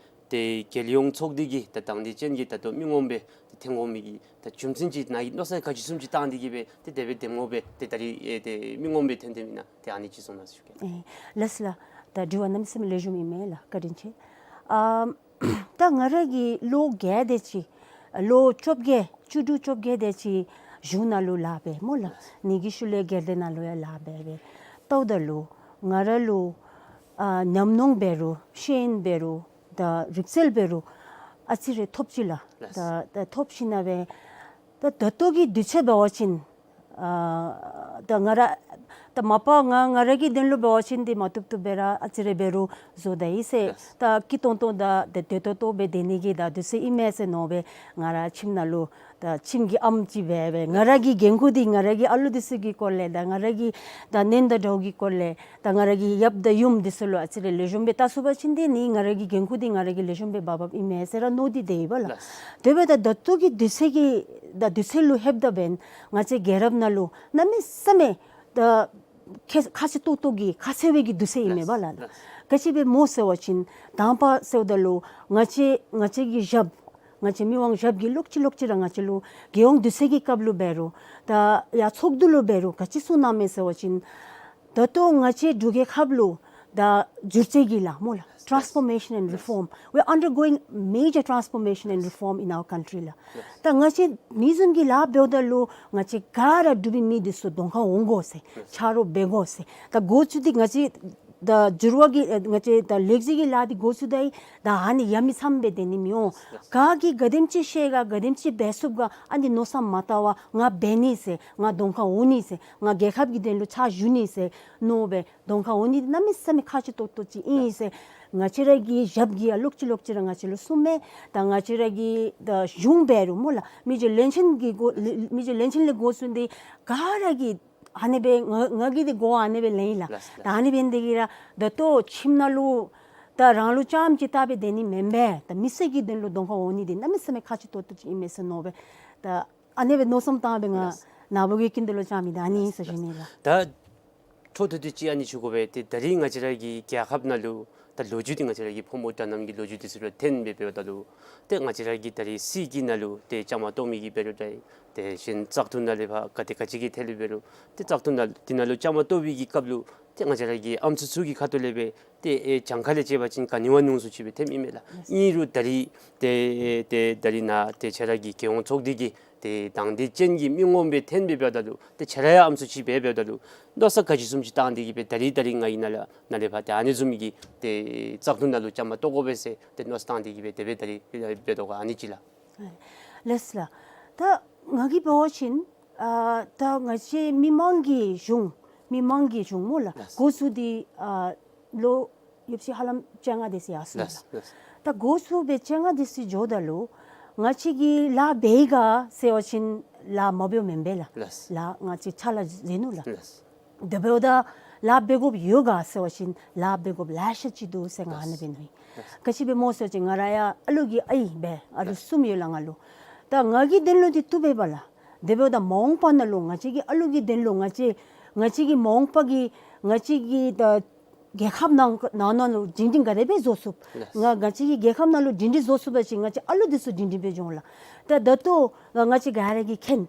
ཏེ་རྒྱལ་ཡོངས་ཚོགས་སྡེ་གི་ད་དང་འདོད་ཅན་གྱི་ད་ལྟོ་མི་ངོམ་སྦེ་ཏེ་འཐོན་དགོ་མི་གི་ད་རྒྱུ་མཚན་ཅིག་ནཱ་གི་མནོ་བསམ་ག་ཅི་བཟུམ་ཅིག་བཏང་སྟེ་གིས་སྦེ་ཏེ་དེ་སྦེ་འདེམས་ངོ་སྦེ་ཏེ་ད་རིས་ཨེ་ཏེ་མི་ངོམ་སྦེ་འཐོན་འཐོནམ་ཨིན་ན་ཏེ་ཨ་ནི་ཅིག་གསུང་གནང་ཟེར་ཞུ་གེ། ཨེ་ལགས་ལགས། ད་དྲི་བ་གནམ་མེད་ས་མེད་ལེགས་ཤོམ་ཨིན་མས་ལགས། བཀའ་དྲིན་ཆེ། ཨ་ད་ང་ར་གིས་ལོ་བརྒྱད་དེ་ཅིག་ལོ་བཅོ་བརྒྱད་བཅུ་དྲུག་བཅོ་བརྒྱད་དེ་ཅིག་གཞུང་ནང་ལུ་ལཱ་འབད་སྨོ་ལགས། ཨ་ནི་གི་ཤུལ་ལས་སྒེར་སྡེ་ནང་ལུ་ཡང་ལཱ་འབད་འབད་བལྟཝ་ད་ལུ་ང་ར་ལུ་ཨ་ཉམས་མྱོང་འབད་རུང་ཤེས་ཡོན་འབད་རུང་ད་རིག་རྩལ་འབད་རུང་ཨ་ཙི་རེ་ཐོབ་ཅི་ལགས། ལགས། ད་ད་ཐོབ་ཞིནམ་སྦེ་ད་ད་ལྟོ་གི་དུས་ཚོད་འབད་བ་ཅིན་ཨ་ད་ང་ར་ད་མ་པ་ང་ང་ར་གི་དོན་ལུ་འབད་བ་ཅིན་ཏེ་མ་བཏུབ་བཏུབ་སྦེ་ར་ཨ་ཙི་རེ་འབད་རུང་བཟོ་ད་ཡི་ཟེར། ལགས། ད་སྐྱིད་ཏོང་ཏོ་དང་ཏེ་བདེ་ཏོག་ཏོ་སྦེ་སྡོད་ནི་གི་ད་དུས་ཚོད་ཨིན་མས་ཟེར་མནོ་སྦེ་ང་ར་ཁྱིམ་ནང་ལུ་ད་ཁྱིམ་གྱི་ཨམ་ཅིག་འབད་སྦེ་ང་ར་གི་འགན་ཁུར་འདི་ང་ར་གི་ཨ་ལོ་འདི་ཚུ་གི་སྐོར་ལས་དང་ང་ར་གི་ད་ནན་དང་དྲག་གི་སྐོར་ལས་དང་ང་ར་གི་ཡབ་དང་ཡུམ་འདི་ཚུ་ལུ་ཨ་ཙི་རེ་ལེགས་ཤོམ་སྦེ་བལྟ་ཚུགས་པ་ཅིན་ཏེ་ནི་ང་ར་གི་འགན་ཁུར་འདི་ང་ར་གིས་ལེགས་ཤོམ་སྦེ་འབག་འབགཔ་ཨིན་མས་ཟེར་ར་མནོ་སྟེ་སྡོད་ཡི་པ་ལགས། ལགས། དེ་འབདཝ་ད་ད་ལྟོ་གི་དུས་ཚོད་ཀྱི་ད་དུས་ཚོད་ལུ་ལྷོདཔ་ད་འབདན་ང་བཅས་རྒྱལ་རབས་ནང་ལུ་གནམ་མེད་ས་མེད་ད་ཁ་ཁ་ཚ་ཏོག་ཏོ་གི་ཁ་ཚ་བའི་གི་དུས་ཚོད་ཨིན་མས་པ་ལགས། ལགས། ག་ཅི་སྦེ་སྨོ་ཟེར་བ་ཅིན་དང་པ་ཟེརཝ་ད་ལུ་ང་བཅས་ང་བཅས་ཀྱི་ཞབས་ ང་བཅས་མི་དབང་ཞབས་ཀྱིས་ལོག་ཅི་ལོག་ཅི་ར་ང་བཅས་ལུ་རྒྱལ་ཡོངས་དུས་ཚོད་ཀྱི་སྐབས་ལུ་འབད་རུང་ད་ཡ་ཚོགས་འདུ་ལུ་འབད་རུང་ག་ཅི་གསུངས་གནངམ་མས་ཟེར་བ་ཅིན་ད་ལྟོ་ང་བཅས་འབྲུག་རྒྱལ་ཁབ་ལུ་ད་བསྒྱུར་བཅོས་ཀྱི་ལཱ་སྨོ་ལགས། Transformation and reform. We are undergoing major transformation and reform in our country ལགས། ད་ང་བཅས་མི་བཟུམ་གྱི་ལཱ་འབདཝ་ད་ལུ་ང་བཅས་ག་ར་འབྲུག་པའི་མི་འདི་ཚུ་གདོང་ཁར་འོང་དགོ་ཟེར། ཆ་རོགས་འབད་དགོ་ཟེར། ད་འགོ་བཙུགས་ཏེ་ང་བཅས་ད་འགྱུར་བ་གི་ཨ་ང་བཅས་ད་ལེགས་བཅོས་ཀྱི་ལཱ་འདི་འགོ་བཙུགས་ད་ཡི་ད་ཨ་ནི་ཡ་མི་ཚངམ་སྦེ་སྡོད་ནི་མི་འོང་། ག་གིས་ག་དེམ་ཅིག་ཤེས་ག་ག་དེམ་ཅིག་འབད་ཚུགས་ག་ཨ་ནི་མནོ་བསམ་མ་བཏང་བར་ང་འབད་ནི་ཟེར་ང་གདོང་ཁར་འོང་ནི་ཟེར་ང་རྒྱལ་ཁབ་ཀྱི་དོན་ལུ་ཕྱག་ཞུ་ནི་ཟེར་མནོ་སྦེ་གདོང་ཁར་འོང་ནི་འདི་གནམ་མེད་ས་མེད་ཁག་ཆེ་ཏོག་ཏོ་ཅིག་ཨིན་ཟེར་ང་བཅས་ར་གི་ཞབས་ཀྱིས་ཡང་ལོག་ཅི་ལོག་ཅི་ར་ང་བཅས་ལུ་གསུངམ་མས། ད་ང་བཅས་ར་གི་ད་གཞུང་འབད་རུང་སྨོ་ལགས། མི་རྗེ་བློན་ཆེན་གྱི་འགོ་མི་རྗེ་བློན་ཆེན་ལས་འགོ་བཙུགས་ཏེ་ག་ར་གིས་ཨ་ནི་སྦེ་ང་ང་གིས་འདི་གོ་ཨ་ནི་སྦེ་ལེན་ཡི་ལགས། ལགས་ལགས། ད་ཨ་ནི་སྦེ་འདི་གིས་ར་ད་ལྟོ་ཁྱིམ་ནང་ལུ་ད་རང་ལུ་རྐྱངམ་ཅིག་བལྟ་སྦེ་སྡོད་ནི་མེན་པས། ད་མི་སེར་གྱི་དོན་ལུ་གདོང་ཁར་འོང་ནི་འདི་གནམ་མེད་ས་མེད་ཁག་ཆེ་ཏོག་ཏོ་ཅིག་ཨིན་མས་ཟེར་མནོ་སྦེ་ད་ཨ་ནི་སྦེ་མནོ་བསམ་བཏང་སྦེ་ང་ལགས། ནཱ་བུ་གི་ཀུན་ཏུ་ལུ་བཅར་མི་འདི་ཨ་ནི་ཨིན་ཟེར་ཞུ་ནི་ལགས། ད་འཕྲོ་མཐུད་དེ་ཅིག་ཨ་ནི་ཞུ་དགོ་པས། ཏེ་ད་རིས་ང་བཅས་ར་གི་རྒྱལ་ཁབ་ནང་ལུ་ད་ལོ་རྒྱུས་འདི་ང་བཅས་ར་གི་ཕོ་མོ་དགྲ་ནང་གི་ལོ་རྒྱུས་འདི་ཚུ་ལུ་བརྟེན་སྦེ་འབདཝ་ད་ལུ་ཏེ་ང་བཅས་ར་གི་ད་རིས་སྲིད་ཀྱི་ནང་ལུ་ཏེ་བཅའ་མར་གཏོགས་མི་གིས་འབད་རུང་འདྲ། དེ་བཞིན་བཙག་འཐུ་ནང་ལས་ཕར་ག་དེ་ག་ཅི་གི་ཐད་ལུ་འབད་རུང་ཏེ་བཙག་འཐུ་ནང་འདི་ནང་ལུ་བཅའ་མར་གཏོགས་པའི་གི་སྐབས་ལུ་ཏེ་ང་བཅས་ར་གི་ཨམ་སྲུ་ཚུ་གི་ཁ་ཐུག་ལས་སྦེ་ཏེ་ཨེ་གྱངས་ཁ་ལས་བཅད་པ་ཅིན་ག་ནི་བ་ཉུང་སུ་ཅིག་སྦེ་ཐོནམ་ཨིན་མས་ལགས། ཨིན་རུང་ད་རིས་ཏེ་ཏེ་ད་རིས་ནཱ་ཏེ་ཁྱེད་ར་གི་རྒྱལ་ཡོངས་ཚོགས་སྡེ་གི་ཏེ་དང་འདོད་ཅན་གྱི་མི་ངོམ་སྦེ་འཐོན་སྦེ་འབདཝ་ད་ལུ་ཏེ་ཁྱེད་ར་ཡང་ཨམ་སྲུ་ཅིག་སྦེ་འབདཝ་ད་ལུ་མནོ་བསམ་ག་ཅི་བཟུམ་ཅིག་བཏང་སྟེ་གིས་སྦེ་ད་རིས་ད་རིས་ང་གིས་ནཱ་ལས་ནཱ་ལས་ཕར་ཏེ་ཨ་ནི་བཟུམ་གྱི་ཏེ་བཙག་འཐུ་ནང་ལུ་བཅའ་མར་གཏོགས་དགོ་པས་ཟེར་ཏེ་མནོ་བསམ་བཏང་སྟེ་གིས་སྦེ་དེ་སྦེ་ད་རིས་འབད་དོ་ག་ཨ་ནི་ཅིག་ལགས། ལགས་ལགས། ད་ང་གིས་འབད་བ་ཅིན་ཨ་ད་ང་བཅས་མི་མང་གི་གཞུང་མི་མང་གི་གཞུང་སྨོ་ལགས། ལགས། འགོ་བཙུགས་ཏེ་ཨ་ལོ་ཡོད་ཅི་ཧ་ལམ་བཅོ་ལྔ་དེ་ཅིག་ཡར་སོང་ཡི་ལགས། ལགས། ད་འགོ་བཙུགས་སྦེ་བཅོ་ལྔ་དེ་ཅིག་འགྱོཝ་ད་ལུ་ང་བཅས་ཀྱིས་ལཱ་འབད་ཡི་ག་ཟེར་བ་ཅིན་ལཱ་མ་འབདཝ་མེན་པས་ལགས། ལགས། ལཱ་ང་བཅས་ཕྱག་ལཱ་མཛད་ནུག་ལགས། ལགས། དེ་འབདཝ་ད་ལཱ་འབད་དགོཔ་ཡོད་ག་ཟེར་བ་ཅིན་ལཱ་འབད་དགོཔ་ལེ་ཤ་ཅིག་འདུག་ཟེར་ང་ཨ་ནི་སྦེ་མནོ་ཡི། ལགས། ག་ཅི་སྦེ་སྨོ་ཟེར་བ་ཅིན་ང་ར་ཡང་ཨ་ལུ་གི་ཨའི་སྦེ་ཨ་ལུ་གསུམ་ཡོད་ལགས་ང་ལུ། ད་ང་གི་དོན་ལུ་འདི་བཏུབ་པས་པ་ལགས། དེ་འབདཝ་ད་མ་འོངས་པ་ནང་ལུ་ང་བཅས་ཀྱི་ཨ་ལུ་གི་དོན་ལུ་ང་བཅས་ང་བཅས་ཀྱི་མ་འོངས་པ་གི་ང་བཅས་ཀྱི་ད་རྒྱལ་ཁབ་ནང་ནང་ནང་ལུ་སྒྲིང་སྒྲིང་ག་དེ་སྦེ་བཟོ་ཚུགས། ལགས། ང་ང་བཅས་ཀྱི་རྒྱལ་ཁབ་ནང་ལུ་སྒྲིང་སྒྲིང་བཟོ་ཚུགས་པ་ཅིན་ང་བཅས་ཨ་ལུ་འདི་ཚུ་སྒྲིང་སྒྲིང་སྦེ་འགྱོ་འོང་ལགས། ད་ད་ལྟོ་ང་བཅས་ག་ར་གིས་མཁྱེན།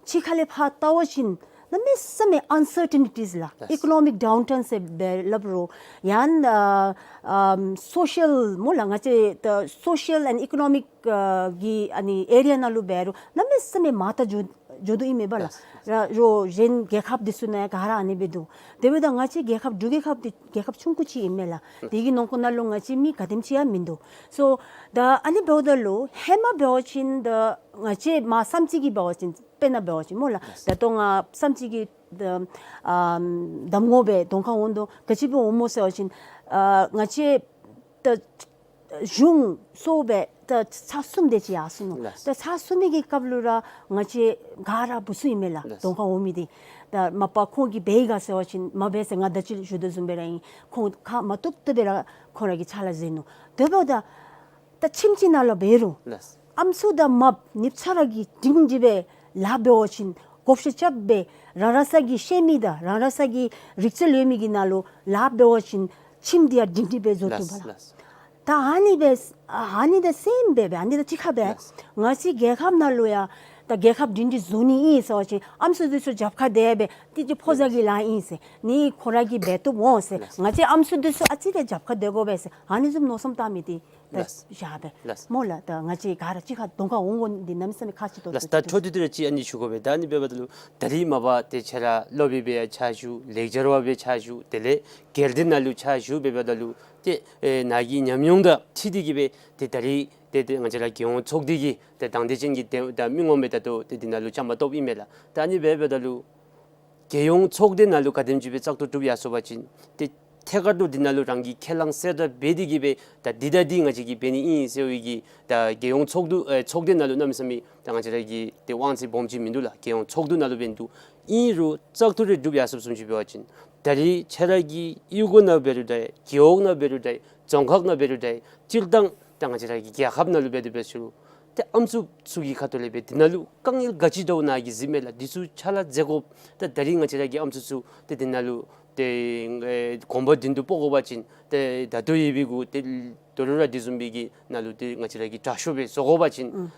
ཕྱི་ཁ་ལས་ཕར་བལྟ་བ་ཅིན་གནམ་མེད་ས་མེད་ཨན་སར་ཊེན་ཊིས་ལགས། ལགས། ཨི་ཀོ་ནོ་མིག་ཌའུན་ཊརན་ཟེར་སྦེ་སླབ་རུང་ཡང་ཨ་ཨམ་སོ་ཤལ་སྨོ་ལགས། ང་བཅས་ད་སོ་ཤལ་ཨེནཌ་ཨི་ཀོ་ནོ་མིག་ཨ་གི་ཨ་ནི་ཨེ་རི་ཡ་ནང་ལུ་འབད་རུང་གནམ་མེད་ས་མེད་མར་ད་འགྱོ་འགྱོ་དོ་ཨིན་མས་པ་ལགས། ལགས། ར་རོགས་གཞན་རྒྱལ་ཁབ་འདི་ཚུ་ནང་ཡང་ག་ར་ཨ་ནི་སྦེ་འདུག། དེ་འབདཝ་ད་ང་བཅས་རྒྱལ་ཁབ་འབྲུག་རྒྱལ་ཁབ་འདི་རྒྱལ་ཁབ་ཆུང་ཀུ་ཅིག་ཨིན་མས་ལགས། དེ་གི་ནང་འཁོད་ནང་ལུ་ང་བཅས་མི་ག་དེམ་ཅིག་ཡང་མིན་འདུག། སོ་ད་ཨ་ནི་འབདཝ་ད་ལུ་ཧེ་མ་འབད་བ་ཅིན་ད་ང་བཅས་མ་བསམ་ཅིག་གིས་འབད་བ་ཅིན་དཔེར་ན་འབད་བ་ཅིན་སྨོ་ལགས། ལགས། ད་ལྟོ་ང་བསམ་ཅིག་གིས་ད་ཨམ་གདམ་ངོ་སྦེ་གདོང་ཁར་འོང་དོ། ག་ཅི་སྦེ་འོང་སྨོ་ཟེར་བ་ཅིན་ཨ་ང་བཅས་ད་གཞུང་སོགས་སྦེ་ད་ཚར་གསུམ་དེ་ཅིག་ཡར་སོང་ནུག། ལགས། ད་ཚར་གསུམ་མའི་གི་སྐབས་ལུ་ར་ང་བཅས་ག་ར་བུ་ཚུ་ཨིན་མས་ལགས། ལགས། གདོང་ཁར་འོང་མི་འདི་ད་མ་པ་ཁོང་གིས་འབད་ཡི་ག་ཟེར་བ་ཅིན་མ་འབད་ཟེར་ང་ད་ཅི་ཞུ་དོ་བཟུམ་སྦེ་ར་ཨིན། ཁོང་ཁ་མ་བཏུབ་བཏུབ་སྦེ་ར་ཁོང་ར་གིས་ཕྱག་ལཱ་མཛད་ནུག། དེ་འབདཝ་ད་ད་ཁྱིམ་ཅིག་ནང་ལུ་འབད་རུང་ལགས། ཨམ་སྲུ་དང་མ་ནིབ་ཚ་ར་གིས་སྒྲིང་སྒྲིང་སྦེ་ལཱ་འབད་བ་ཅིན་བགོ་བཤའ་རྐྱབ་སྦེ་རང་རང་སོ་གི་ཤེས་མི་དང་རང་རང་སོ་གི་རིག་རྩལ་ཡོད་མི་གི་ནང་ལུ་ལཱ་འབད་བ་ཅིན་ཁྱིམ་འདི་ཡང་སྒྲིང་སྒྲིང་སྦེ་བཟོ་ལགས་བཏུབ་པས་ལགས། ལགས། ད་ཨ་ནི་སྦེ་ཨ་ནི་དང་སེམ་སྦེ་སྦེ་ཨ་ནི་དང་གཅིག་ཁར་སྦེ་ལགས། ང་བཅས་རྒྱལ་ཁབ་ནང་ལུ་ཡང་ད་རྒྱལ་ཁབ་སྒྲིང་སྒྲིང་བཟོ་ནི་ཨིན་ཟེར་བ་ཅིན་ཨམ་སྲུ་འདི་ཚུ་རྒྱབ་ཁར་སྡོད་སྦེ་དེ་ཅིག་ཕོ་གཟའ་གི་ལཱ་ཨིན་ཟེར་ནི་ཁོ་ར་གིས་འབད་བཏུབ་འོང་ཟེར། ལགས། ང་བཅས་ཨམ་སྲུ་འདི་ཚུ་ཨ་ཙི་རེ་རྒྱབ་ཁར་སྡོད་དགོ་པས་ཟེར་ཨ་ནི་བཟུམ་མནོ་བསམ་བཏང་མི་འདི་ད་ལགས། བཞག་སྦེ་ལགས། སྨོ་ལགས། ད་ང་བཅས་ག་ར་གཅིག་ཁར་གདོང་ཁར་འོང་དགོ་ནི་འདི་གནམ་མེད་ས་མེད་ཁག་ཆེ་ཏོག་ཏོ་ལགས། ད་འཕྲོ་མཐུད་དེ་ར་ཅིག་ཨ་ནི་ཞུ་དགོ་པས། ད་ཨ་ནི་འབདཝ་ད་ལུ་ད་རིས་མ་པ་ཏེ་ཁྱེད་ར་སློབ་དཔོན་སྦེ་ཡང་ཕྱག་ཞུ། ལེགས་སྦྱར་བ་སྦེ་ཕྱག་ཞུ། དེ་ལས་སྒེར་སྡེ་ནང་ལུ་ཕྱག་ཞུ་འབདཝ་ད་ལུ་ཏེ་ཨེ་ནཱ་གི་ཉམས་མྱོང་དང་འཁྲིལ་ཏེ་གིས་སྦེ་ཏེ་ད་རིས་ཏེ་ཏེ་ང་བཅས་ར་རྒྱལ་ཡོངས་ཚོགས་སྡེ་གི་ཏེ་དང་འདོད་ཅན་གྱི་ཏེ་ད་མི་ངོམ་སྦེ་ད་ལྟོ་ཏེ་འདི་ནང་ལུ་བཅའ་མར་གཏོགསཔ་ཨིན་མས་ལགས། ད་ཨ་ནི་འབདཝ་ད་ལུ་རྒྱལ་ཡོངས་ཚོགས་སྡེ་ནང་ལུ་ག་དེམ་ཅིག་སྦེ་བཙག་འཐུ་གྲུབ་ཡར་སོང་པ་ཅིན་ཏེ་ཐད་ཀར་དུ་འདི་ནང་ལུ་རང་གིས་ཁས་བླངས་གསལ་བསྒྲགས་འབད་དེ་གིས་སྦེ་ད་འདི་ད་འདི་ང་བཅས་ཀྱིས་འབད་ནི་ཨིན་ཟེར་བའི་གི་ད་རྒྱལ་ཡོངས་ཚོགས་འདུ་ཨེ་ཚོགས་སྡེ་ནང་ལུ་གནམ་མེད་ས་མེད་ད་ང་བཅས་ར་གི་ཏེ་དབང་ཚད་སྦོམ་ཅིག་མིན་འདུག་ལགས། རྒྱལ་ཡོངས་ཚོགས་འདུ་ནང་ལུ་འབད་ནི་འདུག། ཨིན་རུང་བཙག་འཐུ་རེ་གྲུབ་ཡར་སོངམ་བཟུམ་ཅིག་འབད་བ་ཅིན་ད་རིས་ཁྱེད་ར་གི་གཡུས་སྒོ་ནང་འབད་རུང་འདྲ་རྒེད་འོག་ནང་འབད་རུང་འདྲ་རྫོང་ཁག་ནང་འབད་རུང་འདྲ་སྤྱིར་བཏང་ད་ང་བཅས་ར་གི་རྒྱལ་ཁབ་ནང་ལུ་འབད་དེ་འབད་ཞུ་རུང་ཏེ་ཨམ་སྲུ་ཚུ་གི་ཁ་ཐུག་ལས་སྦེ་འདི་ནང་ལུ་དཀའ་ངལ་ག་ཅི་འདྲཝ་ནཱ་གིས་གཟིགས་མས་ལགས། འདི་ཚུ་ཕྱག་ལཱ་མཛད་དགོཔ་ད་ད་རིས་ང་བཅས་ར་གི་ཨམ་སྲུ་ཚུ་ཏེ་འདི་ནང་ལུ་ ཏེ་ཨེ་གོམ་པ་མདུན་དུ་སྤོ་དགོ་པ་ཅིན་ཏེ་ད་ལྟོ་ཡོད་པའི་གུ་ཏེ་དོ་རུང་ར་དེ་བཟུམ་སྦེ་གི་ནང་ལུ་ཏེ་ང་བཅས་ར་གི་དྲག་ཤོས་སྦེ་བཟོ་དགོ་པ་ཅིན་ཨུམ་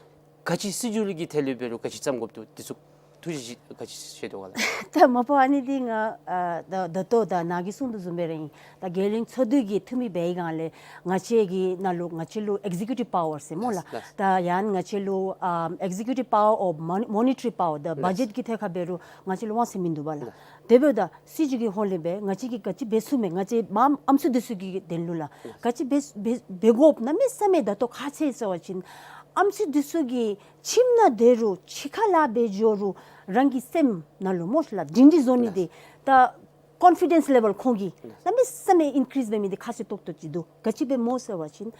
ག་ཅི་སྲིད་བྱུས་ལུ་གི་ཐད་ལུ་འབད་རུང་ག་ཅི་བརྩམ་དགོཔ་འདུག། དེ་ཚུ་ཐུགས་བཞེད་ག་ཅི་བཞེས་དོ་ག་ལགས། ད་མ་པ་ཨ་ནི་འདི་ང་ཨ་ད་ད་ལྟོ་ད་ནཱ་གིས་གསུངས་དོ་བཟུམ་སྦེ་ར་ཨིན། ད་རྒྱལ་ཡོངས་ཚོགས་འདུ་གི་འཐུས་མི་འབད་བའི་སྒང་ལས་ང་བཅས་ཀྱི་ནང་ལུ་ང་བཅས་ལུ་ཨིག་ཛི་ཀིའུ་ཊིབ་པ་ཝར་ཟེར་སྨོ་ལགས། ལགས། ད་ཡང་ང་བཅས་ལུ་ཨམ་ཨིག་ཛི་ཀིའུ་ཊིབ་པ་ཝར་ཨོ་མོ་ནི་ཊ་རི་པ་ཝར་ད་ལགས། བ་ཇེཊ་ཀྱི་ཐད་ཁར་འབད་རུང་ང་བཅས་ལུ་དབང་ཚད་མིན་འདུག་པ་ལགས། ལགས། དེ་འབདཝ་ད་སྲིད་བྱུས་ཀྱི་ཧོང་ལས་སྦེ་ང་བཅས་ཀྱིས་ག་ཅི་འབད་ཚུགས་མས། ང་བཅས་མ་ཨམ་སྲུ་འདི་ཚུ་གི་དོན་ལུ་ལགས། ལགས། ག་ཅི་འབད་འབད་འབད་དགོཔ་གནམ་མེད་ས་མེད་ད་ལྟོ་ཁག་ཆེ་ཟེར་བ་ཅིན་ཨམ་སྲུ་འདི་ཚུ་གིས་ཁྱིམ་ནང་སྡོད་རུང་ཕྱི་ཁར་ལཱ་འབད་འགྱོ་རུང་རང་གི་སེམས་ནང་ལུ་སྨོ་ལགས་སྒྲིང་སྒྲིང་བཟོ་ནི་འདི་ད་ཀོན་ཕི་ཌེནསི་ལེ་ཝེལ་ཁོང་གི་གནམ་མེད་ས་མེད་ཨིན་ཀི་རིསི་འབད་མི་འདི་ཁག་ཆེ་ཏོག་ཏོ་ཅིག་འདུག། ག་ཅི་འབད་སྨོ་ཟེར་བ་ཅིན་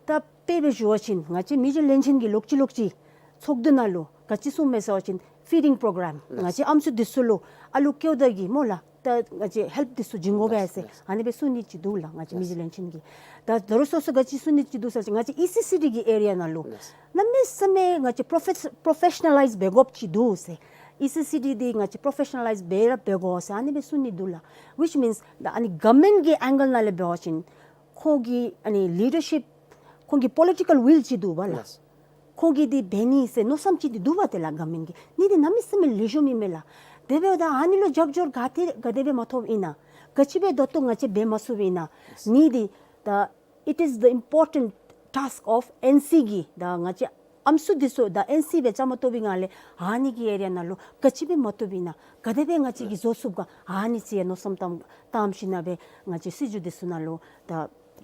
ད་དཔེ་སྦེ་ཞུ་བ་ཅིན་ང་བཅས་མི་རྗེ་བློན་ཆེན་གྱིས་ལོག་ཅི་ལོག་ཅི་ཚོགས་འདུ་ནང་ལུ་ག་ཅི་གསུངམ་མས་ཟེར་བ་ཅིན་ཕི་ཌིང་པོ་རོ་གྲམ་ལགས། ང་བཅས་ཨམ་སྲུ་འདི་ཚུ་ལུ་ཨ་ལུ་སྐྱེཝ་ད་གི་སྨོ་ལགས། ད་ང་བཅས་ཧེལཔ་འདི་ཚུ་བྱིན་དགོ་པས་ཟེར། ལགས། ཨ་ནི་སྦེ་གསུང་ནི་ཅིག་འདུག་ལགས། ང་བཅས་མི་རྗེ་བློན་ཆེན་གྱིས། ད་ད་རུང་སོ་སོ་ག་ཅི་གསུང་ནི་ཅིག་འདུག་ཟེར་བ་ཅིན་ང་བཅས་ཨི་སི་སི་ཌི་གི་ཨེ་རི་ཡ་ནང་ལུ་ལགས། གནམ་མེད་ས་མེད་ང་བཅས་པོ་རོ་ཕེ་པོ་རོ་ཕེ་ཤ་ན་ལའིཛ་འབད་དགོཔ་ཅིག་འདུག་ཟེར། ཨི་སི་སི་ཌི་འདི་ང་བཅས་པོ་རོ་ཕེ་ཤ་ན་ལའིཛ་འབད་ར་འབད་དགོ་ཟེར་ཨ་ནི་སྦེ་གསུང་ནི་འདུག་ལགས། ཝིཆ་མིནསི་ད་ཨ་ནི་གོ་ཝར་མེནཊ་གི་ཨེང་གལ་ནང་ལས་འབད་བ་ཅིན་ཁོང་གི་ཨ་ནི་ལི་ཌར་ཤིཔ་ཁོང་གི་པོ་ལི་ཊི་ཀལ་ཝིལ་ཅིག་འདུག་པ་ལགས། ལགས། ཁོང་གིས་འདི་འབད་ནི་ཟེར་མནོ་བསམ་ཅིག་འདི་འདུག་པ་ཏེ་ལགས་གོ་ཝར་མེནཊ་གི། ནི་འདི་གནམ་མེད་ས་མེད་ལེགས་ཤོམ་ཨིན་མས་ལགས། དེ་འབདཝ་ད་ཨ་ནི་ལུ་རྒྱབ་སྐྱོར་ག་ཏེ་ག་དེ་སྦེ་མ་ཐོབ་ཨིན་ན། ག་ཅི་སྦེ་ད་ལྟོ་ང་བཅས་འབད་མ་ཚུགསཔ་ཨིན་ན། ལགས། ནི་འདི་ད་it is the important task of ཨེན་སི་གི་ད་ང་བཅས་ཨམ་སྲུ་འདི་ཚུ་ད་ཨེན་སི་སྦེ་བཅའ་མར་གཏོགས་པའི་སྒང་ལས་ཨ་ནི་གི་ཨེ་རི་ཡ་ནང་ལུ་ག་ཅི་སྦེ་མ་ཐོབ་ཨིན་ན། ག་དེ་སྦེ་ང་བཅས་ཀྱིས་བཟོ་ཚུགས་ག་ཨ་ནི་ཅིག་ཡང་མནོ་བསམ་བཏང་བཏངམ་ཞིནམ་སྦེ་ང་བཅས་སྲིད་བྱུས་འདི་ཚུ་ནང་ལུ་ད་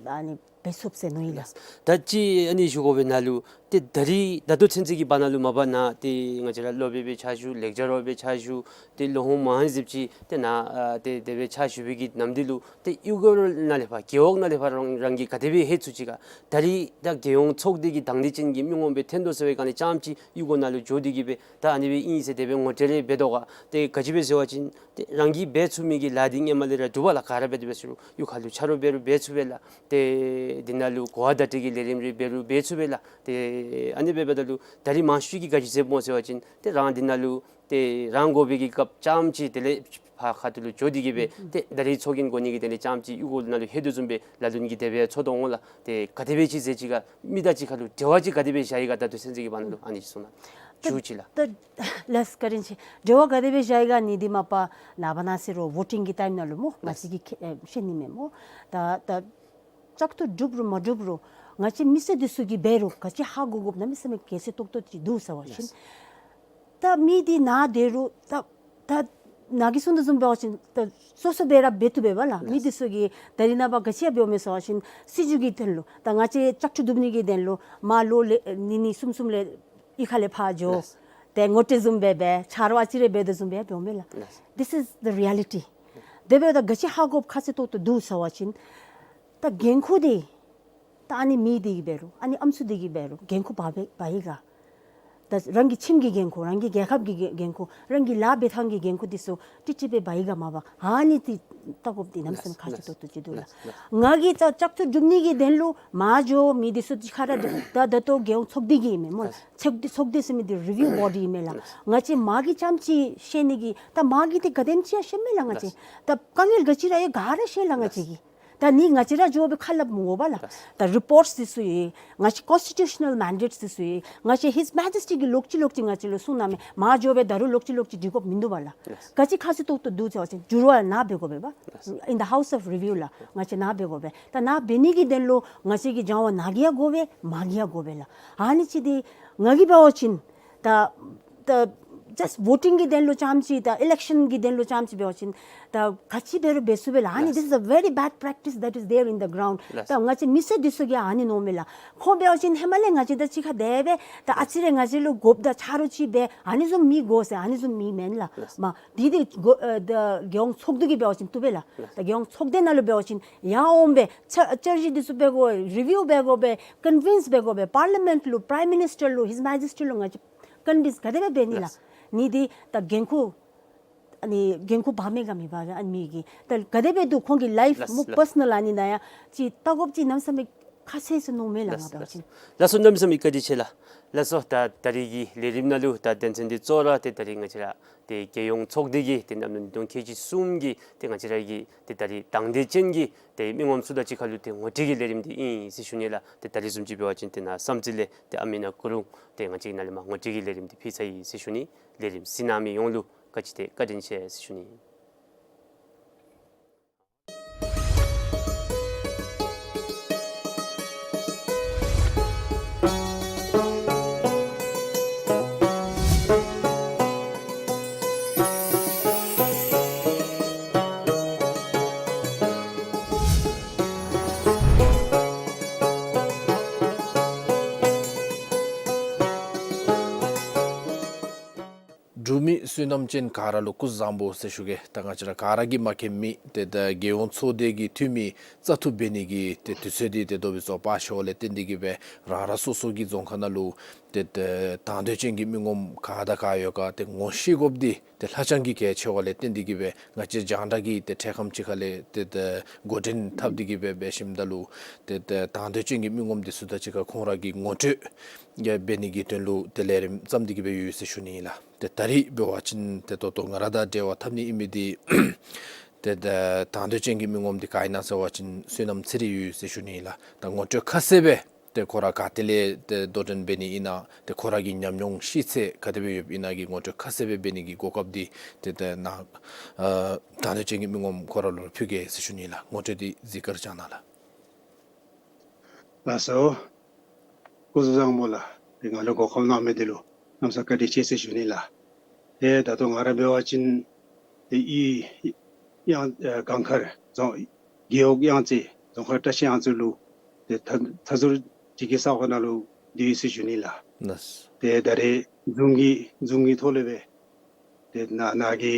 ཨ་ནི་འབད་ཚུགས་ཟེར་མནོ་ཡི་ལགས། ལགས། ད་ཅི་ཨ་ནི་ཞུ་དགོ་པའི་ནང་ལུ་ཏེ་ད་རིས་ད་ལྟོ་ཚུན་ཚོད་ཀྱི་བར་ན་ལུ་མ་པ་ནཱ་ཏེ་ང་བཅས་ར་སློབ་དཔོན་སྦེ་ཕྱག་ཞུ་ལེགས་སྦྱར་བ་སྦེ་ཕྱག་ཞུ་ཏེ་ལོ་ཧོང་མ་ཧན་ཟེརཝ་ཅིག་ཏེ་ནཱ་ཨ་ཏེ་དེ་སྦེ་ཕྱག་ཞུ་བའི་གི་ནམ་དུས་ལུ་ཏེ་གཡུས་སྒོ་ནང་ལས་ཕར་རྒེད་འོག་ནང་ལས་ཕར་རང་རང་གིས་ག་དེ་སྦེ་ལྷོད་ཚུགས་ཅི་ག། ད་རིས་ད་རྒྱལ་ཡོངས་ཚོགས་སྡེ་གི་དང་འདོད་ཅན་གྱི་མི་ངོམ་སྦེ་འཐོན་དོ་ཟེར་བའི་སྒང་ལས་རྐྱངམ་ཅིག་གཡུས་སྒོ་ནང་ལུ་འགྱོ་སྟེ་གི་སྦེ་ད་ཨ་ནི་སྦེ་ཨིན་ཟེར་དེ་སྦེ་ངོ་སྤྲོད་རེ་འབད་དོ་ག། ཏེ་ག་ཅི་སྦེ་ཟེར་བ་ཅིན་ཏེ་རང་གིས་འབད་ཚུགས་མི་གི་ལཱ་འདི་སྔོན་མ་ལས་ར་འདུག་པ་ལགས། ག་ར་འབད་དེ་འབད་ཚུགས་རུང་གཡུས་ཁ་ལུ་ཆ་རོགས་འབད་རུང་འབད་ཚུགས་པས་ལགས། ཏེ་འདི་ནང་ལུ་གོ་བ་བརྡ་སྤྲོད་ཀྱི་ལས་རིམ་རེ་འབད་རུང་འབད་ཚུགས་པས་ལགས། ཏེ་ཨ་ནི་འབདཝ་ད་ལུ་ད་རིས་མང་ཤོས་ཀྱིས་ག་ཅི་ཟེརཝ་སྨོ་ཟེར་བ་ཅིན་ཏེ་རང་འདི་ནང་ལུ་ཏེ་རང་དགོ་པའི་གི་སྐབས་རྐྱངམ་ཅིག་དེ་ལས་ཕར་ཁ་ཐུག་ལུ་འགྱོ་སྟེ་གི་སྦེ་ཏེ་ད་རིས་ཚོགས་རྒྱན་དགོ་ནི་གི་དེ་ལས་རྐྱངམ་ཅིག་གཡུས་སྒོ་ནང་ལུ་ལྷོད་དོ་བཟུམ་སྦེ་ལ་ལུ་ནི་གི་དེ་སྦེ་ཚོར་དོ་འོང་ལགས། ཏེ་ག་དེ་སྦེ་ཅིག་ཟེར་ཅི་ག་མི་དང་གཅིག་ཁར་ལུ་འབྲེལ་བ་ཅིག་ག་དེ་སྦེ་བཞག་ཡི་ག། ད་ལྟོ་ཚུན་ཚོད་ཀྱི་བར་ན་ལུ་ཨ་ནི་ཅིག་གསུང་གནང་། ད་ཅིག་ལགས། ད་ལགས་བཀའ་དྲིན་ཆེ། འབྲེལ་བ་ག་དེ་སྦེ་བཞག་ཡི་ག་ནི་འདི་མ་པ་ནངས་པ་གནངས་ཚེ་རོགས་ཝོ་ཊིང་གི་ཊའིམ་ནང་ལུ་སྨོ་ང་བཅས་ཀྱིས་ཨེ་ཤེས་ནི་མས་སྨོ། ད་ད་བཙག་འཐུ་གྲུབ་རུང་མ་གྲུབ་རུང་ང་བཅས་མི་སེར་འདི་ཚུ་གིས་འབད་རུང་ག་ཅི་ཧ་གོ་དགོཔ་གནམ་མེད་ས་མེད་གལ་ཆེ་ཏོག་ཏོ་ཅིག་འདུག་ཟེར་བ་ཅིན། ལགས། ད་མི་འདི་ནཱ་སྡོད་རུང་ད་ད་ནཱ་གིས་གསུང་དོ་བཟུམ་འབད་བ་ཅིན་ད་སོ་སོ་སྦེ་ར་འབད་བཏུབ་པས་པ་ལགས། མི་འདི་ཚུ་གིས་ད་རིས་ནངས་པ་ག་ཅི་ཡང་འབདཝ་མས་ཟེར་བ་ཅིན་སྲིད་བྱུས་ཀྱི་དོན་ལུ་ད་ང་བཅས་བཙག་འཐུ་གྲུབ་ནི་གི་དོན་ལུ་མར་ལོ་ལེ་ཉིས་ཉིས་གསུམ་གསུམ་ལས་གཡུས་ཁ་ལས་ཕར་འགྱོ། ལགས། ཏེ་ངོ་སྤྲོད་བཟུམ་སྦེ་འབད་ཆ་རོགས་ཨ་ཙི་རེ་འབད་དོ་བཟུམ་སྦེ་འབདཝ་མས་ལགས། ལགས། This is the reality. དེ་འབདཝ་ད་ག་ཅི་ཧ་གོ་དགོཔ་ཁག་ཆེ་ཏོག་ཏོ་འདུག་ཟེར་བ་ཅིན་ད་འགན་ཁུར་འདི་ད་ཨ་ནི་མི་འདི་གིས་འབད་རུང་ཨ་ནི་ཨམ་སྲུ་འདི་གིས་འབད་རུང་འགན་ཁུར་འབག་འབག་འབག་ཡི་ག། ད་རང་གི་ཁྱིམ་གྱི་འགན་ཁུར་རང་གི་རྒྱལ་ཁབ་ཀྱི་འགན་འགན་ཁུར་རང་གི་ལཱ་འབད་ཐངས་ཀྱི་འགན་ཁུར་འདི་ཚུ་ཀྲིག་ཀྲི་སྦེ་འབག་ཡི་ག་མ་པ་ཨ་ནི་འདི་བལྟ་དགོཔ་འདི་གནམ་མེད་ས་མེད་ཁག་ཆེ་ཏོག་ཏོ་ཅིག་འདུག་ལགས། ལགས། ང་གིས་ད་བཙག་འཐུ་གྲུབ་ནི་གི་དོན་ལུ་མར་འགྱོ་མི་འདི་ཚུ་གཅིག་ཁར་ར་ད་ད་ལྟོ་རྒྱལ་ཡོངས་ཚོགས་སྡེ་གི་ཨིན་མས་སྨོ། ལགས། ཚོགས་སྡེ་ཚོགས་སྡེ་ཟེར་མི་འདི་རི་བིའུ་བོ་ཌི་ཨིན་མས་ལགས། ལགས། ང་བཅས་མར་གྱི་རྐྱངམ་ཅིག་ཤེས་ནི་གི་ད་མར་གྱི་འདི་ག་དེམ་ཅིག་ཡང་ཤེས་མས་ལགས་ང་བཅས། ལགས། ད་དཀའ་ངལ་ག་ཅི་ར་ཡོད་ག་ར་ཤེས་ལགས་ང་བཅས་ཀྱིས། ད་ནི་ང་བཅས་ར་འགྱོ་སྦེ་ཁ་སླབ་མི་དགོ་པས་ལགས། ལགས། ད་རི་པོརཊསི་འདི་ཚུ་ཡོད། ང་བཅས་ཀོན་སི་ཊི་ཊུ་ཤ་ནཱལ་མེན་ཌེཊསི་འདི་ཚུ་ཡོད། ང་བཅས་ཧིས་མེ་ཇེ་སི་ཊི་གིས་ལོག་ཅི་ལོག་ཅི་ང་བཅས་ལུ་གསུང་གནང་མས། མར་འགྱོ་སྦེ་ད་རུང་ལོག་ཅི་ལོག་ཅི་འདྲི་དགོཔ་མིན་འདུག་པ་ལགས། ལགས། ག་ཅི་ཁག་ཆེ་ཏོག་ཏོ་འདུག་ཟེར་བ་ཅིན་འགྱུར་བ་ནཱ་འབད་དགོ་པས་པ། ལགས། In the house of review ལགས། ང་བཅས་ནཱ་འབད་དགོ་པས། ད་ནཱ་འབད་ནི་གི་དོན་ལུ་ང་བཅས་ཀྱི་སྦྱང་བ་ནཱ་གིས་ཡང་དགོ་པས་མར་གྱིས་ཡང་དགོ་པས་ལགས། ཨ་ནི་ཅིག་འདི་ང་གིས་འབད་བ་ཅིན་ད་ད་ཇཱསཊ་བོ་ཊིང་གི་དོན་ལུ་རྐྱངམ་ཅིག་ད་ཨི་ལེག་ཤཱན་གྱི་དོན་ལུ་རྐྱངམ་ཅིག་འབད་བ་ཅིན་ད་ག་ཅི་འབད་རུང་འབད་ཚུགས་པས་ལགས། ཨ་ནི་ལགས། This is a very bad practice that is there in the ground. ལགས། ད་ང་བཅས་མི་སེར་འདི་ཚུ་གིས་ཨ་ནི་མནོཝ་མས་ལགས། ཁོང་འབད་བ་ཅིན་ཧེ་མ་ལས་ང་བཅས་དང་གཅིག་ཁར་སྡོད་སྦེ་ད་ཨ་ཙི་རེ་ང་བཅས་ལུ་དགོཔ་ད་ཆ་རོགས་ཅིག་འབད་ཨ་ནི་བཟུམ་མི་དགོ་ཟེར་ཨ་ནི་བཟུམ་མི་མེན་ལགས། ལགས། མ་འདི་འདི་གོ་ཨ་ད་རྒྱལ་ཡོངས་ཚོགས་འདུ་གིས་འབད་བ་ཅིན་བཏུབ་པས་ལགས། ལགས། ད་རྒྱལ་ཡོངས་ཚོགས་སྡེ་ནང་ལུ་འབད་བ་ཅིན་ཡར་འོང་སྦེ་ཆ་བཅར་ཞིབ་འདི་ཚུ་འབད་དགོ་རི་བིའུ་འབད་དགོ་པས་ཀོན་བིནསི་འབད་དགོ་པས་པར་ལི་མེནཊ་ལུ་པྲའིམ་མི་ནིས་ཊར་ལུ་ཧིས་མེ་ཇེ་སི་ཊི་ལུ་ང་བཅས་ཀོན་བིནསི་ག་དེ་སྦེ་འབད་ནི་ལགས། ལགས། ནི་འདི་ད་འགན་ཁུར་ཨ་ནི་འགན་ཁུར་འབག་མི་ག་མི་འབག་ཨ་ནི་མི་གིས་ད་ག་དེ་སྦེ་འདུག་ཁོང་གི་ལའིཕ་ལགས། མུ་ལགས། པར་སོ་ནལ་ཨ་ནི་ནང་ཡང་ཅིག་བལྟ་དགོཔ་ཅིག་གནམ་མེད་ས་མེད་ཁག་ཆེ་ཟེར་མནོཝ་མས་ལགས། ལགས། ང་འབད་བ་ཅིན། ལགས་སོ་གནམ་མེད་ས་མེད་བཀའ་དྲིན་ཆེ་ལགས། ལགས་སོ། ད་ད་རིས་ཀྱི་ལས་རིམ་ནང་ལུ་ད་དོན་ཚན་འདི་གཙོ་བོ་ར་ཏེ་ད་རིས་ང་བཅས་ར་ཏེ་རྒྱལ་ཡོངས་ཚོགས་སྡེ་གི་ཏེ་གནམ་ལོ་ཉིས་སྟོང་ཁལ་གཅིག་གསུམ་གྱི་ཏེ་ང་བཅས་ར་གི་ཏེ་ད་རིས་དང་འདོད་ཅན་གྱི་ཏེ་མི་ངོམ་ཚུ་དང་གཅིག་ཁར་ལུ་ཏེ་ངོ་སྤྲོད་ཀྱི་ལས་རིམ་འདི་ཨིན་ཟེར་ཞུ་ནི་ལགས། ཏེ་ད་རིས་བཟུམ་ཅིག་འབད་བ་ཅིན་ཏེ་ནཱ་བསམ་རྩེ་ལས་ཏེ་ཨ་མི་ན་ཀུ་རུང་ཏེ་ང་བཅས་ཀྱི་ནཱ་ལས་མར་ངོ་སྤྲོད་ཀྱི་ལས་རིམ་འདི་ཕུལ་ཚར་ཡི་ཟེར་ཞུ་ནི། ལས་རིམ་གཟིགས་གནང་མི་ཡོངས་ལུ་བཀའ་དྲིན་ཏེ་བཀའ་དྲིན་ཆེ་ཟེར་ཞུ་ནི། འབྲུག་མི་བསོད་ནམས་ཅན་ག་ར་ལུ་སྐུ་གཟུགས་བཟང་པོ་ཟེར་ཞུ་གེ། ད་ང་བཅས་ར་ག་ར་གིས་མ་མཁྱེན་མི་ཏེ་ད་རྒྱལ་ཡོངས་ཚོགས་སྡེ་གི་འཐུས་མི་བཙག་འཐུ་འབད་ནི་གི་ཏེ་དུས་ཚོད་འདི་ཏེ་དོ་བི་སོ་པ་ཤོ་ལས་བརྟེན་ཏེ་གིས་སྦེ་རང་རང་སོ་སོ་གི་རྫོང་ཁག་ནང་ལུ་ཏེ་ད་དང་འདོད་ཅན་གྱི་མི་ངོམ་ག་དང་ག་ཡོད་ག་ཏེ་ངོ་ཤེས་དགོཔ་འདི་ཏེ་ལྷག་ཅན་གྱི་གལ་ཆེ་བ་ལས་བརྟེན་ཏེ་གིས་སྦེ་ང་བཅས་རྒྱང་བསྒྲགས་ཀྱི་ཏེ་འཕྲལ་ཁམས་ཅིག་ཁ་ལས་ཏེ་ད་འགོ་འདྲེན་འཐབ་སྟེ་གིས་སྦེ་འབད་ཞིནམ་ད་ལུ་ཏེ་ད་དང་འདོད་ཅན་གྱི་མི་ངོམ་འདི་ཚུ་དང་གཅིག་ཁར་ཁོང་ར་གི་ངོ་སྤྲོད་ཡང་འབད་ནི་གི་དོན་ལུ་ཏེ་ལས་རིམ་བརྩམས་ཏེ་གིས་སྦེ་ཡོད་ཟེར་ཞུ་ནི་ཨིན་ལགས། ཏེ་ད་རིས་འབད་བ་ཅིན་ཏེ་ད་ལྟོ་ང་ར་དང་འབྲེལ་བ་འཐབ་ནི་ཨིན་མི་འདི་ཏེ་ད་དང་འདོད་ཅན་གྱི་མི་ངོམ་འདི་ག་ཨིན་ན་ཟེར་བ་ཅིན་བསོད་ནམས་ཚེ་རིང་ཡོད་ཟེར་ཞུ་ནི་ཨིན་ལགས། ད་ངོ་སྤྲོད་ཁ་གསལ་སྦེ་ཏེ་ཁོ་ར་ག་ཏེ་ལས་ཏེ་དོ་འགྲན་འབད་ནི་ཨིན་ན་ཏེ་ཁོ་ར་གི་ཉམས་མྱོང་ཤེས་ཚད་ག་དེ་སྦེ་ཡོདཔ་ཨིན་ན་གི་ངོ་སྤྲོད་ཁ་གསལ་སྦེ་འབད་ནི་གི་གོ་སྐབས་འདི་ཏེ་ད་ནཱ་ཨ་དང་འདོད་ཅན་གྱི་མི་ངོམ་ཁོ་ར་ལུ་ཕུལ་གེ་ཟེར་ཞུ་ནི་ཨིན་ལགས། ངོ་སྤྲོད་འདི་གཟིགས་སྐར་བྱང་གནང་ལགས། ལགས་སོ། སྐུ་གཟུགས་བཟང་པོ་ལགས། ཏེ་ང་ལུ་གོ་སྐབས་གནང་མི་འདི་ལུ་གནམ་ས་བཀའ་དྲིན་ཆེ་ཟེར་ཞུ་ནི་ལགས། ཏེ་ད་ལྟོ་ང་ར་འབད་བ་ཅིན་ཏེ་ཡུལ་གཡང་ཨ་གངས་དཀར་རྫོང་རྒེད་འོག་གཡང་རྩེ་རྫོང་ཁག་བཀྲ་ཤིས་གཡང་རྩེ་ལུ་ཏེ་མཐའ་མཐའ་ཟུར་ཅིག་གི་ས་གོ་ནང་ལུ་སྡོད་ཡི་ཟེར་ཞུ་ནི་ལགས། ལགས། ཏེ་ད་རེས་ཛུམ་གྱི་ཛུམ་གྱི་ཐོག་ལས་སྦེ་ཏེ་ནཱ་ནཱ་གི་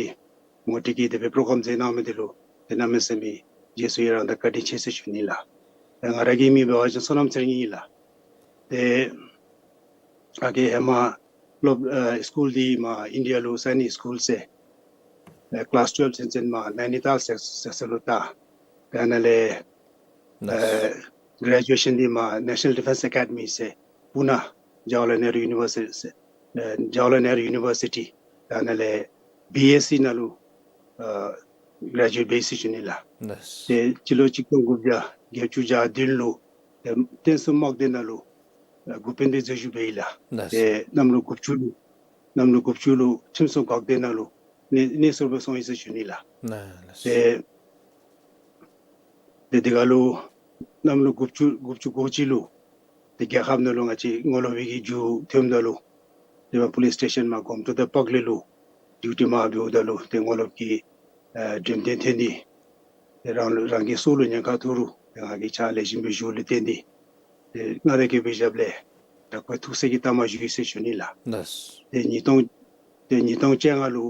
ངོ་སྤྲོད་ཀྱི་དེ་སྦེ་པྲོ་གྲམ་མཛད་གནང་མི་འདི་ལུ་ཏེ་གནམ་མེད་ས་མེད་རྗེས་སུ་ཡི་རངས་དང་བཀའ་དྲིན་ཆེ་ཟེར་ཞུ་ནི་ལགས། ཏེ་ང་ར་གི་མིང་འབད་བ་ཅིན་བསོད་ནམས་ཚེ་རིང་ཨིན་ལགས། ཏེ་ང་གིས་ཧེ་མ་སློབ་ཨ་སི་ཀུལ་འདི་མར་ཨིན་ཌི་ཡ་ལུ་སཱའི་ནིཀ་སི་ཀུལ་ཟེར་ཨ་ཀི་ལཱསི་ཊུ་ཝེལབ་ཚུན་ཚོད་མར་ནཱའི་ནི་ཏཱལ་ཟེར་ཟེར་ས་ལུ་བལྟ། ཏེ་ཨ་ནཱ་ལས་ལགས། ཨ་གྲེ་ཇུ་ཨེ་ཤཱན་འདི་མར་ནེ་ཤ་ནཱལ་ཌི་ཕེནསི་ཨེ་ཀེ་ཌི་མི་ཟེར་པུ་ནཱ་ཇ་ཝ་ཧར་ལཱལ་ནེ་རུ་ཡུ་ནི་ཝར་སི་ཨ་ཇ་ཝ་ཧར་ལཱལ་ནེ་རུ་ཡུ་ནི་ཝར་སི་ཊི་ཏེ་ཨ་ནཱ་ལས་བི་ཨེ་སི་ནང་ལུ་ཨ་གྲེ་ཇུ་ཨེཊ་འབད་ཡི་ཟེར་ཞུ་ནི་ལགས། ལགས། ཏེ་སྤྱི་ལོ་གཅིག་སྟོང་དགུ་བརྒྱ་བརྒྱད་ཅུ་གྱ་བདུན་ལུ་ཏེ་བསྟན་སྲུང་དམག་སྡེ་ནང་ལུ་ཨ་འགོ་དཔོན་སྦེ་འཛུལ་ཞུགས་འབད་ཡི་ལགས། ལགས། ཏེ་གནམ་ལོ་དགུ་བཅུ་ལུ་གནམ་ལོ་དགུ་བཅུ་ལུ་ཁྲིམས་སྲུང་འགག་སྡེ་ནང་ལུ་གནས་གནས་སོར་སྦེ་སོང་ཡི་ཟེར་ཞུ་ནི་ལགས། ལགས། ཏེ་ཏེ་དེ་ཁར་ལུ་གནམ་ལོ་དགུ་བཅུ་དགུ་བཅུ་གོ་གཅིག་ལུ་ཏེ་རྒྱལ་ཁབ་ནང་ལུ་ང་བཅས་ངོ་ལོག་པའི་གི་རྒྱུ་ཐོནམ་ད་ལུ་ཏེ་མར་པོ་ལིསི་སི་ཊེ་ཤཱན་མར་གོམ་ཏོ་དང་པག་ལེ་ལུ་ཌིའུ་ཊི་མར་འབདཝ་ད་ལུ་ཏེ་ངོ་ལོག་གི་ཨ་འགྲེམས་སྟོན་ཐོན་ཏེ་ཏེ་རང་ལུ་རང་གི་སྲོག་ལུ་ཉེན་ཁ་ཐུག་རུང་ཏེ་ང་གིས་ཕྱག་ལེགས་ཤོམ་སྦེ་ཞུཝ་ལུ་བརྟེན་ཏེ་ཏེ་མངའ་བདག་གི་སྦེ་ཞབས་ལས་དྲག་པོའི་ཐུགས་སྲས་ཀྱི་རྟགས་མ་ཞུ་ཡི་ཟེར་ཞུ་ནི་ལགས། ལགས། ཏེ་ཉིས་སྟོང་ཏེ་ཉིས་སྟོང་བཅོ་ལྔ་ལུ་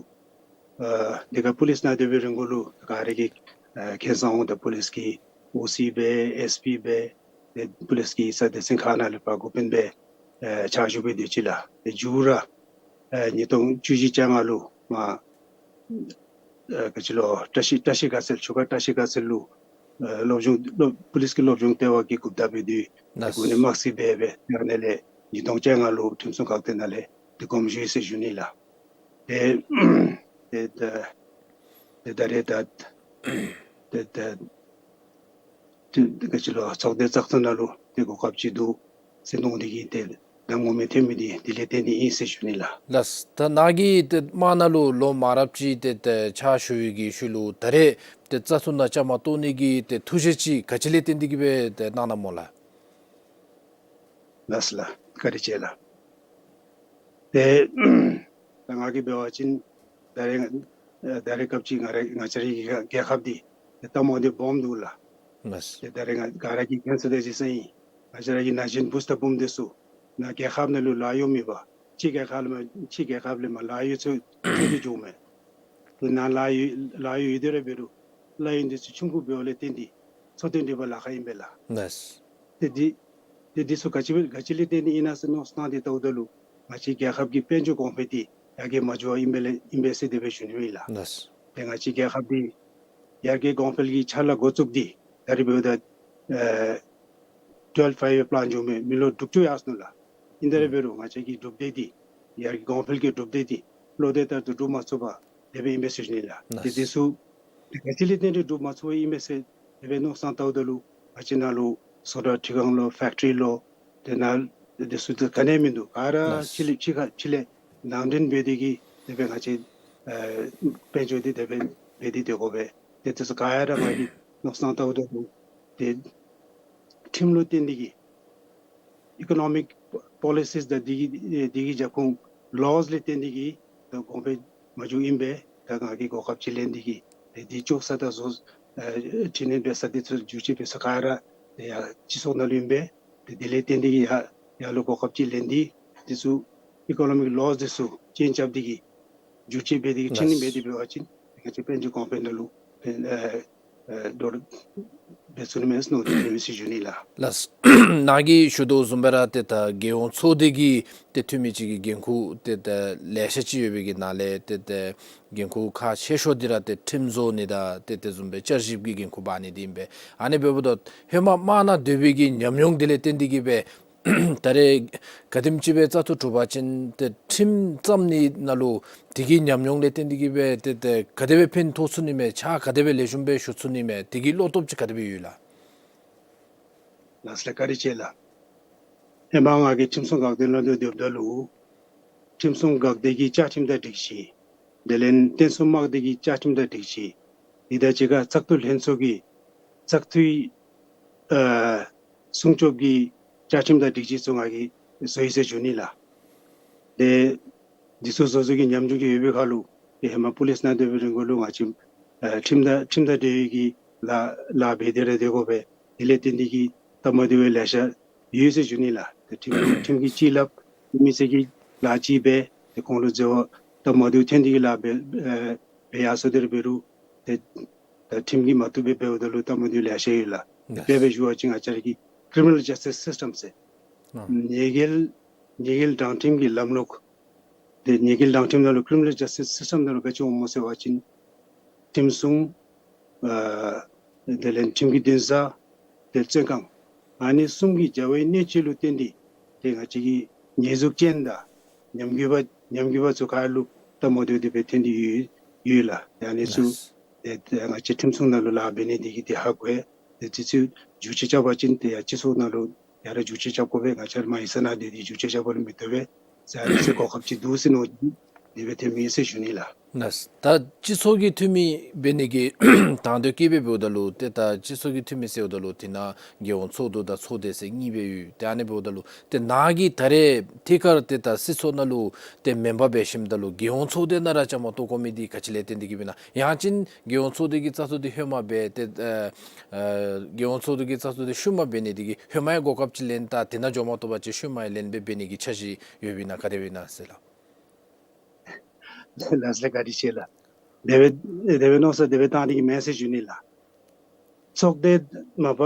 ཨ་དེ་ཁར་པོ་ལིསི་ནང་སྡོད་པའི་རིང་གུ་ལུ་ག་ར་གིས་ཨ་མཁྱེན་གསལ་འོང་། ཏེ་པོ་ལིསི་གི་ཨོ་སི་སྦེ་ཨེསི་པི་སྦེ་ཏེ་པོ་ལིསི་གི་ས་སྡེ་ཚན་ཁག་ནང་ལུ་ཕར་འགོ་དཔོན་སྦེ་ཨ་ཕྱག་ཞུ་སྦེ་སྡོད་ཅི་ལགས། ཏེ་མཇུག་ར་ཨ་ཉིས་སྟོང་བཅུ་བཞི་བཅོ་ལྔ་ལུ་མར་ཨ་ག་ཅི་ལོ་བཀྲ་ཤིས་བཀྲ་ཤིས་དགའ་ཚལ་ཆུ་ཁ་བཀྲ་ཤིས་དགའ་ཚལ་ལུ་ཨ་སློབ་སྦྱོང་སློབ་པོ་ལིསི་གི་སློབ་སྦྱོང་ལྟེ་བ་གི་གུ་བདག་སྦེ་སྡོད། ལགས། གུ་ནི་དམག་སྲིད་སྦེ་སྦེ་ཏེ་ཨ་ནཱ་ལས་ཉིས་སྟོང་བཅོ་ལྔ་ལུ་ཁྲིམས་སྲུང་འགག་སྡེ་ནང་ལས་ཏེ་དགོངསམ་ཞུ་ཡི་ཟེར་ཞུ་ནི་ལགས། ཏེ་ཏེ་ད་ཏེ་ད་རེས་ད་ཏེ་ད་ཏེ་ག་ཅི་ལོ་ཚོགས་སྡེ་བཙག་འཐུ་ནང་ལུ་ཏེ་གོ་སྐབས་ཅིག་འདུག་ཟེར་མནོ་སྟེ་གིས་ཏེ་གདམ་ངོ་མ་ཐོན་མི་འདི་དེ་ལས་བརྟེན་ཏེ་ཨིན་ཟེར་ཞུ་ནི་ལགས། ལགས། ད་ནཱ་གིས་ཏེ་དམག་ནང་ལུ་ལོ་མང་རབས་ཅིག་ཏེ་ཏེ་ཕྱག་ཞུ་བའི་གི་ཤུལ་ལུ་ད་རེས་ཏེ་བཙག་འཐུ་ནང་བཅའ་མར་གཏོགས་ནི་གི་ཏེ་ཐུགས་བཞེད་ཅིག་ག་ཅི་ལས་བརྟེན་ཏེ་གིས་སྦེ་ཏེ་གནང་གནངམ་སྨོ་ལགས། ལགས་ལགས། བཀའ་དྲིན་ཆེ་ལགས། ཏེ་ད་ང་གིས་འབད་བ་ཅིན་ད་རེས་ཨ་ད་རེས་སྐབས་ཅིག་ང་ར་ང་བཅས་རའི་གི་རྒྱལ་ཁབ་འདི་ཏེ་ལྟ་མ་འདི་སྦོམ་འདུག་ལགས། ལགས། ཏེ་ད་རེས་ང་ག་ར་གིས་མཁྱེན་གསལ་དང་གཟིགས་གསལ་ཨིན། ང་བཅས་ར་གི་ན་གཞོན་བུཚ་དང་བུམོ་འདི་ཚུ་ནཱ་རྒྱལ་ཁབ་ནང་ལུ་ལཱ་གཡོག་མེད་པར་ཕྱི་རྒྱལ་ཁབ་ལས་མར་ཕྱི་རྒྱལ་ཁབ་ལས་མར་ལཱ་གཡོག་འཚོལ་འཚོལ་ཏེ་འགྱོཝ་མས། ཏེ་ནཱ་ལཱ་གཡོག་ལཱ་གཡོག་ཡོད་དེ་ར་འབད་རུང་ལཱ་གཡོག་འདི་ཚུ་ཆུང་ཀུ་འབདཝ་ལས་བརྟེན་ཏེ་འཚོ་རྟེན་སྒྲིག་པར་ལཱ་ཁག་ཨིན་པས་ལགས། ལགས། ཏེ་འདི་ཏེ་འདི་ཚུ་ག་ཅི་སྦེ་ག་ཅི་ལས་བརྟེན་ཏེ་ཨིན་ན་ཟེར་མནོ་བསམ་བཏང་སྟེ་བལྟཝ་ད་ལུ་ང་བཅས་རྒྱལ་ཁབ་ཀྱི་དཔལ་འབྱོར་གོང་འཕེལ་འདི་ཡར་རྒྱས་མ་འགྱོ་བར་ཨིན་པས་ལས་ཨིན་པས་ཟེར་དེ་སྦེ་ཞུ་ནི་ཨིན་ལགས། ལགས། ཏེ་ང་བཅས་རྒྱལ་ཁབ་འདི་ཡར་རྒྱས་གོང་འཕེལ་གྱི་ཕྱག་ལཱ་འགོ་བཙུགས་ཏེ་ད་རེས་འབདཝ་ད་ཨེ་ཊུ་ཝེལབ་ཕའིབ་པི་ལཱན་བྱུང་མི་མི་ལོ་དྲུག་ཅུ་ཡར་སོ་ནུག་ལགས། ཨིན་ད་ར་འབད་རུང་ང་བཅས་ཀྱི་གྲུབ་འབྲས་འདི་ཡར་གྱི་གོང་འཕེལ་གྱི་གྲུབ་འབྲས་འདི་བློ་གཏད་ལྟར་དུ་སྒྲུབ་མ་ཚུགས་པར་དེ་སྦེ་ཨིན་པས་ཟེར་ཞུ་ནི་ལགས། ཏེ་དེ་ཚུ་ག་ཅི་ལས་བརྟེན་ཏེ་སྒྲུབ་མ་ཚུགས་པར་ཨིན་པས་ཟེར་དེ་སྦེ་མནོ་བསམ་བཏངམ་ད་ལུ་ང་བཅས་ནང་ལུ་བཟོ་གྲྭ་འཕྲུལ་ཁང་ལོ་ཕེག་ཊི་རི་ལོ་དེ་ནང་དེ་ཚུ་དེ་ག་ནི་ཡང་མིན་འདུག། ག་ར་ཕྱི་ལས་ཕྱི་ཁ་ཕྱི་ལས་ནང་འདྲེན་འབད་དེ་གིས་དེ་སྦེ་ང་བཅས་ཨེ་དཔལ་འབྱོར་འདི་དེ་སྦེ་འབད་དེ་སྡོད་དགོ་པས། ཏེ་དེ་ཚུ་ག་ར་ང་གིས་མནོ་བསམ་བཏངམ་ད་ལུ་ཏེ་ཁྲིམས་ལུ་བརྟེན་ཏེ་གིས་ཨི་ཀོ་ནོ་མིག་པོ་ལི་སིས་དང་དེ་གི་ཨེ་དེ་གི་རྒྱབ་ཁུངས་ལོ་སི་ལས་བརྟེན་ཏེ་གིས་ད་གོང་འཕེལ་མ་འགྱོཝ་ཨིན་པས། ད་ང་གིས་གོ་སྐབས་ཅིག་ལེན་ཏེ་གིས་ཏེ་དེ་བཅོ་ས་དང་བཟོ་ཨེ་འཕྲི་སྣོན་འབད་ས་དེ་ཚུ་བསྒྱུར་བཅོས་འབད་ས་ག་ར་ཏེ་ཡར་སྤྱི་ཚོགས་ནང་ལུ་ཨིན་པས། ཏེ་དེ་ལས་བརྟེན་ཏེ་གིས་ཡར་ཡར་ལུ་གོ་སྐབས་ཅིག་ལེན་ཏེ་དེ་ཚུ་ཨི་ཀོ་ནོ་མིག་ལོ་སི་དེ་ཚུ་སྤྱན་རྐྱབ་སྟེ་གིས་བསྒྱུར་བཅོས་འབད་དེ་གིས་ལགས། འཕྲི་སྣོན་འབད་དེ་འབད་བ་ཅིན་ང་བཅས་དཔལ་འབྱོར་གོང་འཕེལ་ནང་ལུ་ཨེ་ཨེ་ཨེ་མདོར་བསྡུས་ནང་མེད་ཟེར་མནོ་སྟེ་དེ་སྦེ་ཞུ་ནི་ལགས། ལགས། ནཱ་གིས་ཞུ་དོ་བཟུམ་སྦེ་ར་ཏེ་ད་རྒྱལ་ཡོངས་ཚོགས་སྡེ་གི་ཏེ་འཐུས་མི་ཅིག་གི་འགན་ཁུར་ཏེ་ད་ལེ་ཤ་ཅིག་ཡོད་པའི་གི་ནང་ལས་ཏེ་ད་འགན་ཁུར་ཁག་ཆེ་ཤོས་འདི་ར་ཏེ་ཁྲིམས་བཟོ་ནི་དང་ཏེ་དེ་བཟུམ་སྦེ་བསྐྱར་ཞིབ་ཀྱི་འགན་ཁུར་འབག་ནི་འདི་ཨིན་པས། ཨ་ནི་འབདཝ་ད་ཧེ་མ་དམག་ནང་སྡོད་པའི་གི་ཉམས་མྱོང་འདི་ལས་བརྟེན་ཏེ་གིས་སྦེ་ད་རེས་ག་དེམ་ཅིག་སྦེ་བཙག་འཐུ་གྲུབ་པ་ཅིན་ཏེ་ཁྲིམས་བརྩམ་ནི་ནང་ལུ་དེ་གི་ཉམས་མྱོང་ལས་བརྟེན་ཏེ་གིས་སྦེ་ཏེ་ཏེ་ག་དེ་སྦེ་ཕན་ཐོགས་ཚུགས་ནི་མས། ཕྱག་ག་དེ་སྦེ་ལེགས་ཤོམ་སྦེ་ཞུ་ཚུགས་ནི་མས། དེ་གི་བློ་སྟོབས་ཅིག་ག་དེ་སྦེ་ཡོད་ལགས། ལགས་སོ་ལགས། བཀའ་དྲིན་ཆེ་ལགས། ཧེ་མ་ང་གིས་ཁྲིམས་སྲུང་འགག་སྡེ་ནང་ལུ་སྡོདཔ་ད་ལུ་ཁྲིམས་སྲུང་འགག་སྡེ་གི་བཅའ་ཁྲིམས་དང་སྒྲིག་གཞི་དེ་ལས་བསྟན་སྲུང་དམག་སྡེ་གི་བཅའ་ཁྲིམས་དང་སྒྲིག་གཞི་འདི་དང་གཅིག་ཁར་བཙག་འཐུ་ལྷན་ཚོགས་ཀྱི་བཙག་འཐུའི་ཨ་སྲུང་སྐྱོབ་ཀྱི་བཅའ་ཁྲིམས་དང་སྒྲིག་གཞི་ཚུ་ང་གིས་བཟོ་ཡི་ཟེར་ཞུ་ནི་ལགས། ཏེ་འདི་ཚུ་བཟོ་བཟོཝ་གི་ཉམས་མྱོང་ཅིག་ཡོད་པའི་ཁར་ལུ་ཏེ་ཧེ་མ་པོ་ལིསི་ནང་སྡོད་པའི་རིང་ལུ་ང་བཅས་ཨ་ཁྲིམས་དང་ཁྲིམས་དང་འབྲེལ་བའི་གི་ལཱ་ལཱ་འབད་དེ་ར་སྡོད་དགོ་པས། དེ་ལས་བརྟེན་ཏེ་གིས་སྟབས་མ་བདེཝ་ལེ་ཤ་ཡོད་ཟེར་ཞུ་ནི་ལགས། ཏེ་ཁྲིམས་ཁྲིམས་ཀྱི་ཅིག་སླབ་མི་སེར་གྱི་ལཱ་ཅིག་འབད་ཏེ་ཁོང་ལུ་འཛོལ་བ་སྟབས་མ་བདེཝ་ཐོན་ཏེ་གིས་ལཱ་འབད་ཨ་འབད་ཡར་སོང་སྟེ་ར་འབད་རུང་ཏེ་ད་ཁྲིམས་ཀྱིས་མ་བཏུབ་པར་འབདཝ་ད་ལུ་སྟབས་མ་བདེཝ་ལེ་ཤ་ཡོད་ལགས། ལགས། དཔེ་སྦེ་ཞུ་བ་ཅིན་ང་བཅས་ར་གི་ཀི་རི་མི་ནཱལ་ཇཱས་ཊིསི་སིསི་ཊམ་ཟེར་ཨ་ཉེས་འགེལ་ཉེས་འགེལ་དྲང་ཁྲིམས་ཀྱི་ལམ་ལུགས། ཏེ་ཉེས་འགེལ་དྲང་ཁྲིམས་ནང་ལུ་ཀི་རི་མི་ནཱལ་ཇཱས་ཊིསི་སིསི་ཊམ་ནང་ལུ་ག་ཅི་འོང་སྨོ་ཟེར་བ་ཅིན་ཁྲིམས་སྲུང་ཨ་དེ་ལས་ཁྲིམས་ཀྱི་འདུན་ས་དེ་བཙོན་ཁང་ཨ་ནི་གསུམ་གྱི་བྱ་བའི་གནད་སྤྱོད་ལུ་བརྟེན་ཏེ་ཏེ་ང་བཅས་ཀྱི་ཉེས་འཛུགས་ཅན་དང་ཉམས་རྒུད་པ་ཉམས་རྒུད་པ་ཚུ་ག་ར་ལུ་སྟབས་མ་བདེཝ་དེ་སྦེ་ཐོན་ཏེ་ཡོད་ཡོད་ལགས། ཨ་ནི་ཚུ་ལགས། ཏེ་ཏེ་ང་བཅས་ཁྲིམས་སྲུང་ནང་ལུ་ལཱ་འབད་ནི་དེ་གིས་ཏེ་ཧ་གོ་ཡི། ཏེ་དེ་ཚུ་བསྒྱུར་བཅོས་རྐྱབ་པ་ཅིན་ཏེ་ཡར་སྤྱི་ཚོགས་ནང་ལུ་ཡར་ར་བསྒྱུར་བཅོས་རྐྱབ་དགོ་པས། ང་བཅས་ར་མར་ཡིག་ཚང་ནང་སྡོད་དེ་བསྒྱུར་བཅོས་རྐྱབ་པ་ལུ་མི་བཏུབ་པས་ཟེར་ཨ་ནི་ཚུ་གོ་སྐབས་ཅིག་འདུག་ཟེར་མནོ་སྟེ་དེ་སྦེ་ཐོན་མི་ཨིན་ཟེར་ཞུ་ནི་ལགས། ལགས། ད་སྤྱི་ཚོགས་ཀྱི་འཐུས་མི་འབད་ནི་གི་དང་འདོད་བསྐྱེད་སྦེ་འབདཝ་ད་ལུ་ཏེ་ད་སྤྱི་ཚོགས་ཀྱི་འཐུས་མི་ཟེརཝ་ད་ལུ་དེ་ནང་རྒྱལ་ཡོངས་ཚོགས་འདུ་དང་ཚོགས་སྡེ་ཟེར་གཉིས་སྦེ་ཡོད། ཏེ་ཨ་ནི་འབདཝ་ད་ལུ་ཏེ་ནཱ་གིས་ད་རེས་ཐད་ཀར་ཏེ་ད་སྲིད་ཚོགས་ནང་ལུ་ཏེ་མེམ་བར་འབད་ཞིནམ་ད་ལུ་རྒྱལ་ཡོངས་ཚོགས་སྡེ་ནང་ར་བཅའ་མར་གཏོགས་དགོ་མི་འདི་ག་ཅི་ལས་བརྟེན་ཏེ་གིས་སྦེ་ཨིན་ན། ཡང་ཅིན་རྒྱལ་ཡོངས་ཚོགས་སྡེ་གི་བཙག་འཐུ་འདི་ཧེ་མ་འབད་ཏེ་ཨ་ཨ་རྒྱལ་ཡོངས་ཚོགས་སྡེ་གི་བཙག་འཐུ་འདི་ཤུལ་མ་འབད་ནི་འདི་གིས་ཧེ་མ་ཡང་གོ་སྐབས་ཅིག་ལེན་ད་དེ་ནང་འགྱོ་མ་བཏུབ་པ་ཅིན་ཤུལ་མ་ཡང་ལེན་སྦེ་འབད་ནི་གི་འཆར་གཞི་ཡོདཔ་ཨིན་ན་ག་དེ་སྦེ་ཨིན་ན་ཟེར་ལགས། ལགས་སོ་ལགས། བཀའ་དྲིན་ཆེ་ལགས། དེ་སྦེ་དེ་སྦེ་མནོ་བསམ་དེ་སྦེ་བཏང་སྟེ་གིས་མེན་ཟེར་ཞུ་ནི་ལགས། ཚོགས་སྡེ་མ་པ་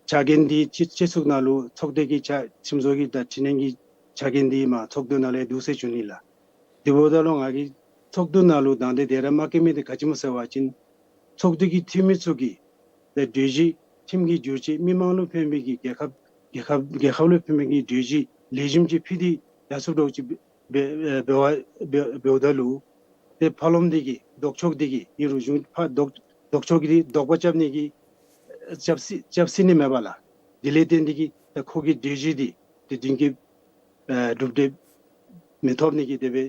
བཅའ་འགན་འདི་སྤྱི་སྤྱི་ཚོགས་ནང་ལུ་ཚོགས་སྡེ་གི་བཅའ་ཁྲིམས་བཟོ་གི་དང་འཕྲི་སྣོན་གྱི་བཅའ་འགན་འདི་མར་ཚོགས་འདུ་ནང་ལས་འདུག་ཟེར་ཞུ་ནི་ལགས། དེ་འབདཝ་ད་ལུ་ང་གིས་ཚོགས་འདུ་ནང་ལུ་དང་འདོད་དེ་ར་མ་བསྐྱེད་མི་འདི་ག་ཅི་སྨོ་ཟེར་བ་ཅིན་ཚོགས་འདུ་གི་འཐུས་མི་ཚུ་གིས་ཏེ་གྲོས་གཞི་ཁྲིམས་ཀྱི་བསྒྱུར་བཅོས་མི་མང་ལུ་ཕན་པའི་གི་རྒྱལ་ཁབ་རྒྱལ་ཁབ་རྒྱལ་ཁབ་ལུ་ཕན་པའི་གི་གྲོས་གཞི་ལེགས་ཤོམ་ཅིག་ཕུལ་ཏེ་ཡར་སོངམ་འདྲཝ་ཅིག་འབད་འབད་འབད་བ་འབད་འབདཝ་ད་ལུ་ཏེ་ཕར་ལོགས་འདི་གིས་ལྡོག་ཕྱོགས་འདི་གིས་ཨིན་རུང་གཞུང་ཕར་ལྡོག་ལྡོག་ཕྱོགས་ཀྱིས་འདི་ལྡོག་པ་རྐྱབ་ནི་གི་རྐྱབ་སྲིད་རྐྱབ་སྲིད་ནི་མེད་པས་ལགས། དེ་ལས་བརྟེན་ཏེ་གིས་ད་ཁོ་གི་གྲོས་གཞི་འདི་དེ་བདུན་གྱི་ཨེ་གྲུབ་འབྲས་མི་ཐོབ་ནི་གི་དེ་སྦེ་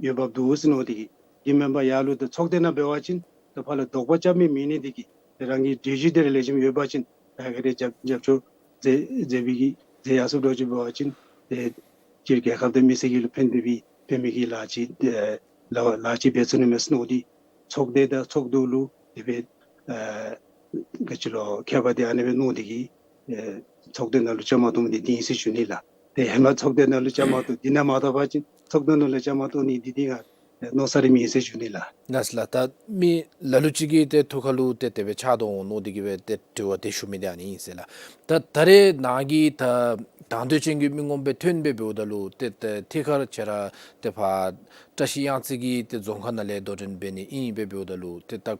འོས་འབབ་འདུག་ཟེར་མནོ་སྟེ་གིས། དེ་མེན་པར་ཡར་ལུ་ད་ཚོགས་སྡེ་ནང་འབད་བ་ཅིན་ད་ཕར་ལུ་ལྡོག་པ་རྐྱབ་མི་མེད་ནི་དེ་གིས་ད་རང་གི་གྲོས་གཞི་དེ་ར་ལེགས་ཤོམ་ཡོད་པ་ཅིན་ད་ག་དེ་རྒྱབ་རྒྱབ་སྐྱོར་མཛད་མཛད་པའི་གི་མཛད་ཡར་སོངམ་འདྲཝ་ཅིག་འབད་བ་ཅིན་ཏེ་སྤྱིར་རྒྱལ་ཁབ་དང་མི་སེར་གྱི་ལུ་ཕན་ཐོགས་པའི་ཕན་མི་གི་ལཱ་ཅིག་ཨེ་ལཱ་ལཱ་ཅིག་འབད་ཚུགས་ནི་མས་ཟེར་མནོ་སྟེ་ཚོགས་སྡེ་དང་ཚོགས་འདུ་ལུ་དེ་སྦེ་ཨེ་ག་ཅི་ལོ་མཁས་པ་འདི་ཨ་ནི་སྦེ་མནོ་སྟེ་གིས་ཨེ་ཚོགས་སྡེ་ནང་ལུ་བཅའ་མར་གཏོགས་མི་འདི་འདི་ཨིན་ཟེར་ཞུ་ནི་ལགས། ཏེ་ཧེ་མ་ཚོགས་སྡེ་ནང་ལུ་བཅའ་མར་གཏོགས་འདི་ནང་མ་གཏོགས་པ་ཅིན་ཚོགས་སྡེ་ནང་ལུ་བཅའ་མར་གཏོགས་ནི་འདི་འདི་ང་མནོ་ས་ར་མེད་ཟེར་ཞུ་ནི་ལགས། ལགས་ལགས། ད་མི་ལ་ལུ་ཅིག་གིས་ཏེ་ཐུགས་ཁར་ལུ་ཏེ་དེ་སྦེ་ཆགས་དོ་འོང་མནོ་སྟེ་གིས་སྦེ་ཏེ་དྲི་བ་དེ་ཞུ་མི་འདི་ཨ་ནི་ཨིན་ཟེར་ལགས། ད་ད་རེས་ནཱ་གིས་ད་དང་འདོད་ཅན་གྱི་མི་ངོམ་སྦེ་ཐོན་སྦེ་འབདཝ་ད་ལུ་ཏེ་ཏེ་ཐད་ཀར་ཁྱོད་ར་ཏེ་ཕར་བཀྲ་ཤིས་གཡང་རྩེ་གི་ཏེ་རྫོང་ཁག་ནང་ལས་དོ་འགྲན་འབད་ནི་ཨིན་སྦེ་འབདཝ་ད་ལུ་ཏེ་ད་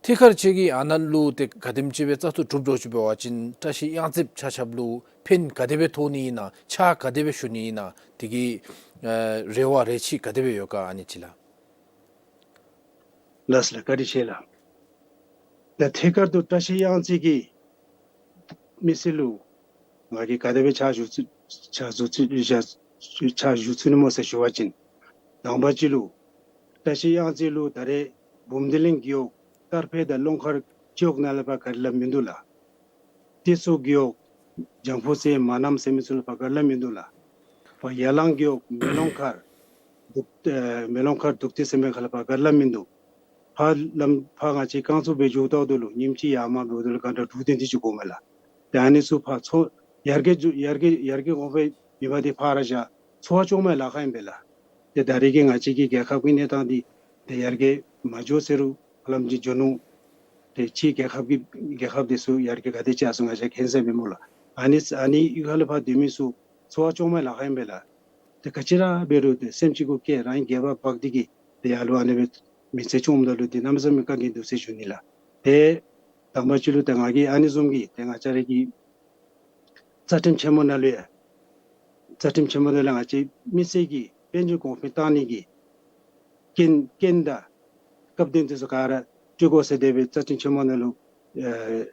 ཐད་ཀར་ཁྱེད་ཀྱིས་ཨ་ནཱ་ལུ་ཏེ་ག་དེམ་ཅིག་སྦེ་བཙག་འཐུ་གྲུབ་འགྱོ་ཅི་འབད་བ་ཅིན་བཀྲ་ཤིས་གཡང་རྩེ་ཆ་ཁྱབ་ལུ་ཕན་ག་དེ་སྦེ་ཐོགས་ནི་ཨིན་ན་ཕྱག་ག་དེ་སྦེ་ཞུ་ནི་ཨིན་ན་དེ་གི་ཨ་རེ་བ་རེ་ཆེ་ག་དེ་སྦེ་ཡོད་ག་ཨ་ནི་ཅིག་ལགས། ལགས་ལགས་བཀའ་དྲིན་ཆེ་ལགས། ད་ཐད་ཀར་དུ་བཀྲ་ཤིས་གཡང་རྩེ་གི་མི་སེར་ལུ་ང་གིས་ག་དེ་སྦེ་ཕྱག་ཞུ་ཚུ་ཕྱག་ཞུ་ཚུ་ཕྱག་ཞུ་ཚུགས་ནི་སྨོ་ཟེར་ཞུ་བ་ཅིན། དང་པ་ཅིག་ལུ་བཀྲ་ཤིས་གཡང་རྩེ་ལུ་ད་རེས་འབུམ་སྡེ་གླིང་རྒེད་འོག་དཀར་སྤེལ་དང་ལུང་མཁར་སྤྱི་འོག་ནང་ལས་ཕར་ག་ར་ལམ་མིན་འདུག་ལགས། ཏེ་སོ་རྒེད་འོག་ལྗང་ཕུ་ཟེར་མ་ནམ་ཟེར་མི་ཚུ་ལུ་ཕར་ག་ར་ལམ་མིན་འདུག་ལགས། ཕར་ཡ་ལང་རྒེད་འོག་མེ་ལོང་མཁར་དུག་ཨེ་མེ་ལོང་མཁར་དུག་སྡེ་ཟེར་མི་ཁ་ལས་ཕར་ག་ར་ལམ་མིན་འདུག། ཕར་ལམ་ཕར་ང་བཅས་རྐང་ཚུགས་སྦེ་འགྱོཝ་ད་ལུ་ཉིནམ་གཅིག་ཡར་མར་འབདཝ་ད་ལུ་ག་འདྲ་དྲུག་བདུན་དེ་ཅིག་འགོརཝ་མས་ལགས། ཏེ་ཨ་ནི་ཚུ་ཕར་ཚུར་ཡར་རྒྱས་འགྱོ་ཡར་རྒྱས་ཡར་རྒྱས་འོང་སྦེ་ཡོདཔ་འདི་ཕར་ར་བཞག་ཚོར་བ་ཅུང་མ་ལཱ་ཁག་ཨིན་པས་ལགས། ཏེ་ད་རེས་ཀྱི་ང་བཅས་ཀྱི་རྒྱལ་ཁབ་ཀྱི་གནས་སྟངས་འདི་ཏེ་ཡར་རྒྱས་མ་འགྱོ་ཟེར་རུང་ཧ་ལམ་ཅིག་འགྱོ་ནུག། ཏེ་ཕྱིའི་རྒྱལ་ཁབ་ཀྱི་རྒྱལ་ཁབ་དེ་ཚུ་ཡར་རྒྱས་ག་དེ་ཅིག་ཡར་སོང་ང་བཅས་མཁྱེན་གསལ་མེད་སྨོ་ལགས། ཨ་ནི་ཨ་ནི་གཡུས་ཁ་ལས་ཕར་སྡོད་མི་ཚུ་ཚོར་བ་ཅུང་མ་ལཱ་ཁག་ཨིན་པས་ལགས། ཏེ་ག་ཅི་ར་འབད་རུང་ཏེ་སེམས་ཅིག་གུ་བསྐྱེད་རང་གིས་སྒལ་པ་འབག་སྟེ་གིས་ཏེ་ཡར་ལུ་ཨ་ནི་སྦེ་མི་ཚེ་སྐྱོངམ་ད་ལུ་ཏེ་གནམ་མེད་ས་མེད་དཀའ་ངལ་འདུག་ཟེར་ཞུ་ནི་ལགས། ཏེ་དང་པ་ཅིག་ལུ་ཏེ་ང་གིས་ཨ་ནི་བཟུམ་གྱི་ཏེ་ང་བཅས་ར་གི་རྩ་ཁྲིམས་ཆེན་མོ་ནང་ལུ་ཡང་རྩ་ཁྲིམས་ཆེན་མོ་ནང་ལུ་ང་བཅས་མི་སེར་གྱི་དཔལ་འབྱོར་གོང་འཕེལ་བཏང་ནི་གི་རྐྱེན་རྐྱེན་དང་སྐབས་དོན་དེ་ཚུ་ག་ར་སྤྲོད་དགོ་ཟེར་དེ་སྦེ་རྩ་ཁྲིམས་ཆེན་མོ་ནང་ལུ་ཨེ་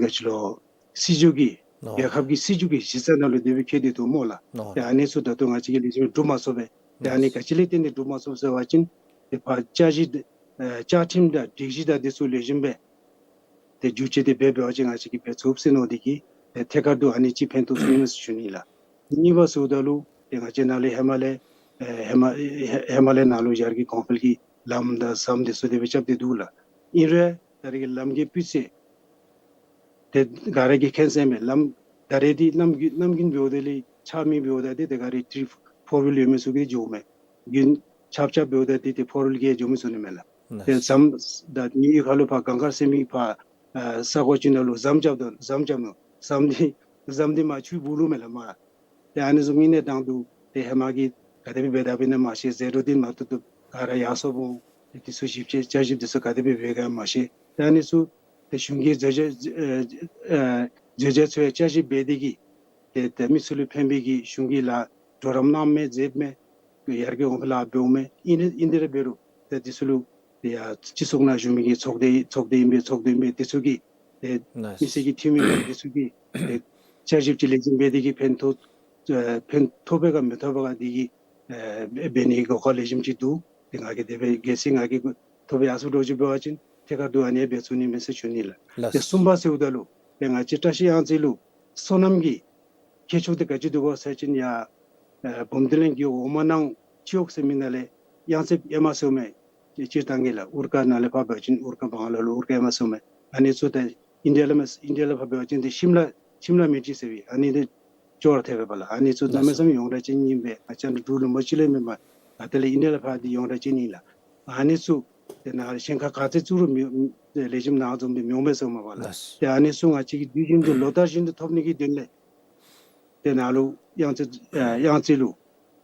ག་ཅི་ལོ་སྲིད་བྱུས་ཀྱི་ནོ། རྒྱལ་ཁབ་ཀྱི་སྲིད་བྱུས་ཀྱི་གཞི་རྩ་ནང་ལུ་དེ་སྦེ་འཁོད་དེ་འདུག་སྨོ་ལགས། ནོ། ཏེ་ཨ་ནི་ཚུ་ད་ལྟོ་ང་བཅས་ཀྱིས་ལེགས་ཤོམ་སྒྲུབ་མ་ཚུགས་པས། ཏེ་ཨ་ནི་ནོ། ག་ཅི་ལས་བརྟེན་ཏེ་སྒྲུབ་མ་ཚུགས་ཟེར་བ་ཅིན་ཏེ་ཕར་བཅའ་གཞི་ཨེ་བཅའ་ཁྲིམས་དང་སྒྲིག་གཞི་དང་དེ་ཚུ་ལེགས་ཤོམ་སྦེ་ཏེ་བསྒྱུར་བཅོས་དེ་འབད་འབད་བ་ཅིན་ང་བཅས་ཀྱིས་འབད་ཚུགས་ཟེར་མནོ་སྟེ་གིས་ཏེ་ཐད་ཀར་དུ་ཨ་ནི་ཅིག་ཕན་ཐོགས་ཚུགས་ཡི་མས་ཟེར་ཞུ་ནི་ལགས། གཉིས་པ་ཟེརཝ་ད་ལུ་ཏེ་ང་བཅས་ནཱ་ལས་ཧེ་མ་ལས་ཨེ་ཧེ་མ་ཧེ་ཧེ་མ་ལས་ནཱ་ལུ་ཡར་རྒྱས་གོང་འཕེལ་གྱི་ལམ་དང་ཟམ་དེ་ཚུ་དེ་སྦེ་རྐྱབ་སྟེ་འདུག་ལགས། ཨིན་རུང་ད་རེས་ཀྱི་ལམ་གྱི་སྤུས་ཚད་དེ་ག་ར་གིས་མཁྱེན་གསལ་མས། ལམ་ད་རེས་འདི་གནམ་གྱི་གནམ་དགུན་འབདཝ་ད་ལས་ཆརཔ་མེདཔ་འབདཝ་ད་འདི་ཏེ་ག་ར་ཐིརི་ཕོར་ཝིལ་ཡོད་མི་ཚུ་གིས་འགྱོཝ་མས། དགུན་ཆརཔ་རྐྱབ་འབདཝ་ད་འདི་ཏེ་ཕོར་ཝིལ་གིས་འགྱོ་མི་ཚུགས་ནི་མས་ལགས། ཏེ་ཟམ་ད་ངེའི་ཁ་ལུ་ཕར་གངས་དཀར་ཟེར་མི་ཕར་ཨ་ས་གོ་ཅིག་ནང་ལུ་ཟམ་རྐྱབ་དོ་ཟམ་རྐྱབ་ནུག། ཟམ་འདི་ཟམ་འདི་མར་ཆུ་འབོ་ལུ་མས་ལགས་མར། ཏེ་ཨ་ནི་བཟུམ་ཨིན་ནི་དང་དུ་ཏེ་ཧེ་མ་གི་ག་དེ་སྦེ་འབད་དཔ་ཨིན་ན་མ་ཤེས། ཟད་འགྲོ་འདི་མ་ཐུབ་ཐུབ་ག་ར་ཡར་སོངམ་འོང་། ཏེ་དེ་ཚུ་ཞིབ་དཔྱད་བསྐྱར་ཞིབ་དེ་ཚུ་ག་དེ་སྦེ་འབད་ག་མ་ཤེས། ཏེ་ཨ་ནི་ཚུ་ཏེ་གཞུང་གི་མཛོད་བརྒྱ་ཨེ་ཨེ་མཛོད་བརྒྱ་ཚུ་ཡང་བསྐྱར་ཞིབ་འབད་དེ་གིས་ཏེ་ཏེ་མི་ཚུ་ལུ་ཕན་པའི་གི་གཞུང་གི་ལཱ་གྲོགས་རམ་གནངམ་མས་མཛདཔ་མས། ཡར་རྒྱས་གོང་འཕེལ་ལཱ་འབདཝ་མས། ཨིན་ཨིན་དེ་ར་འབད་རུང་ཏེ་དེ་ཚུ་ལུ་ཏེ་ཡ་སྤྱི་ཚོགས་ནང་བཞུགས་མི་གི་ཚོགས་སྡེ་ཚོགས་སྡེ་ཨིན་པས་ཚོགས་སྡེ་ཨིན་པས་དེ་ཚུ་གིས་ཏེ་ནཱས་མི་སེར་གྱི་འཐུས་མི་གི་དེ་ཚུ་གིས་ཏེ་བསྐྱར་ཞིབ་ཅིག་ལེགས་ཤོམ་འབད་དེ་གིས་ཕན་ཐོགས་ཨེ་ཕན་ཐོགས་པས་ག་མི་ཐོགས་པས་ག་དེ་གིས་ཨེ་འབད་ནི་གི་གོ་སྐབས་ལེགས་ཤོམ་ཅིག་འདུག། ཏེ་ང་གིས་དེ་སྦེ་གལ་སྲིད་ང་གིས་ཐོབ་ཡར་སོང་འགྱོ་ཅི་འབད་བ་ཅིན་ཐད་ཀར་དུ་ཨ་ནི་འབད་ཚུགས་ནི་མས་ཟེར་ཞུ་ནི་ལགས། ལགས། ཏེ་གསུམ་པ་ཟེརཝ་ད་ལུ་ཏེ་ང་བཅས་བཀྲ་ཤིས་གཡང་རྩེ་ལུ་སོ་ནམ་གྱི་ཁྱད་ཆོས་དེ་ག་ཅི་འདུག་གོ་ཟེར་བ་ཅིན་ཡ་ཨེ་འབུམ་སྡེ་གླིང་གི་འོག་མ་ནང་སྤྱི་འོག་ཟེར་མི་ནང་ལས་གཡང་རྩེ་ཨེ་མ་ཟེརཝ་མས། སྤྱིར་བཏང་གི་ལགས་ཨུར་ཀ་ནང་ལས་ཕར་འབད་བ་ཅིན་ཨུར་ཀ་བང་ལ་ལུ་ཨུར་ཀ་ཨེ་མ་ཟེརཝ་མས། ཨ་ནི་ཚུ་ཏེ་ཨིན་ཌི་ཡ་ལས་མས་ཨིན་ཌི་ཡ་ལས་ཕར་འབད་བ་ཅིན་ཏེ་ཤིམ་ལ་ཤིམ་ལ་མིར་ཅི་ཟེར་བའི་ཨ་ནི་འདི་ཅོག་ར་འཐདཔ་འབདཝ་ལགས། ཨ་ནི་ཚུ་གནམ་མེད་ས་མེད་ཡོངས་གྲགས་ཅན་ཨིན་པས། ང་བཅས་འབྲུག་ལུང་པ་ཅིག་ལས་མེན་པར་ད་ལྟོ་ལས་ཨིན་ཌི་ཡ་ལས་ཕར་འདི་ཡོངས་གྲགས་ཅན་ཨིན་ལགས། ཨ་ནི་ཚུ་ཏེ་ནཱ་ལས་ཞིང་ཁ་ག་ཚད་བཙུགས་རུང་མི་ཏེ་ལེགས་ཤོམ་ནཱ་འཛོམས་ཏེ་མི་འོང་པས་ཟེརཝ་མས་པ་ལགས། ལགས། ཏེ་ཨ་ནི་ཚུ་ང་བཅས་ཀྱིས་དུས་རྒྱུན་དུ་ལོ་ལྟར་བཞིན་དུ་ཐོབ་ནི་གི་དོན་ལས་ཏེ་ནཱ་ལུ་གཡང་རྩེ་ཨེ་གཡང་རྩེ་ལུ་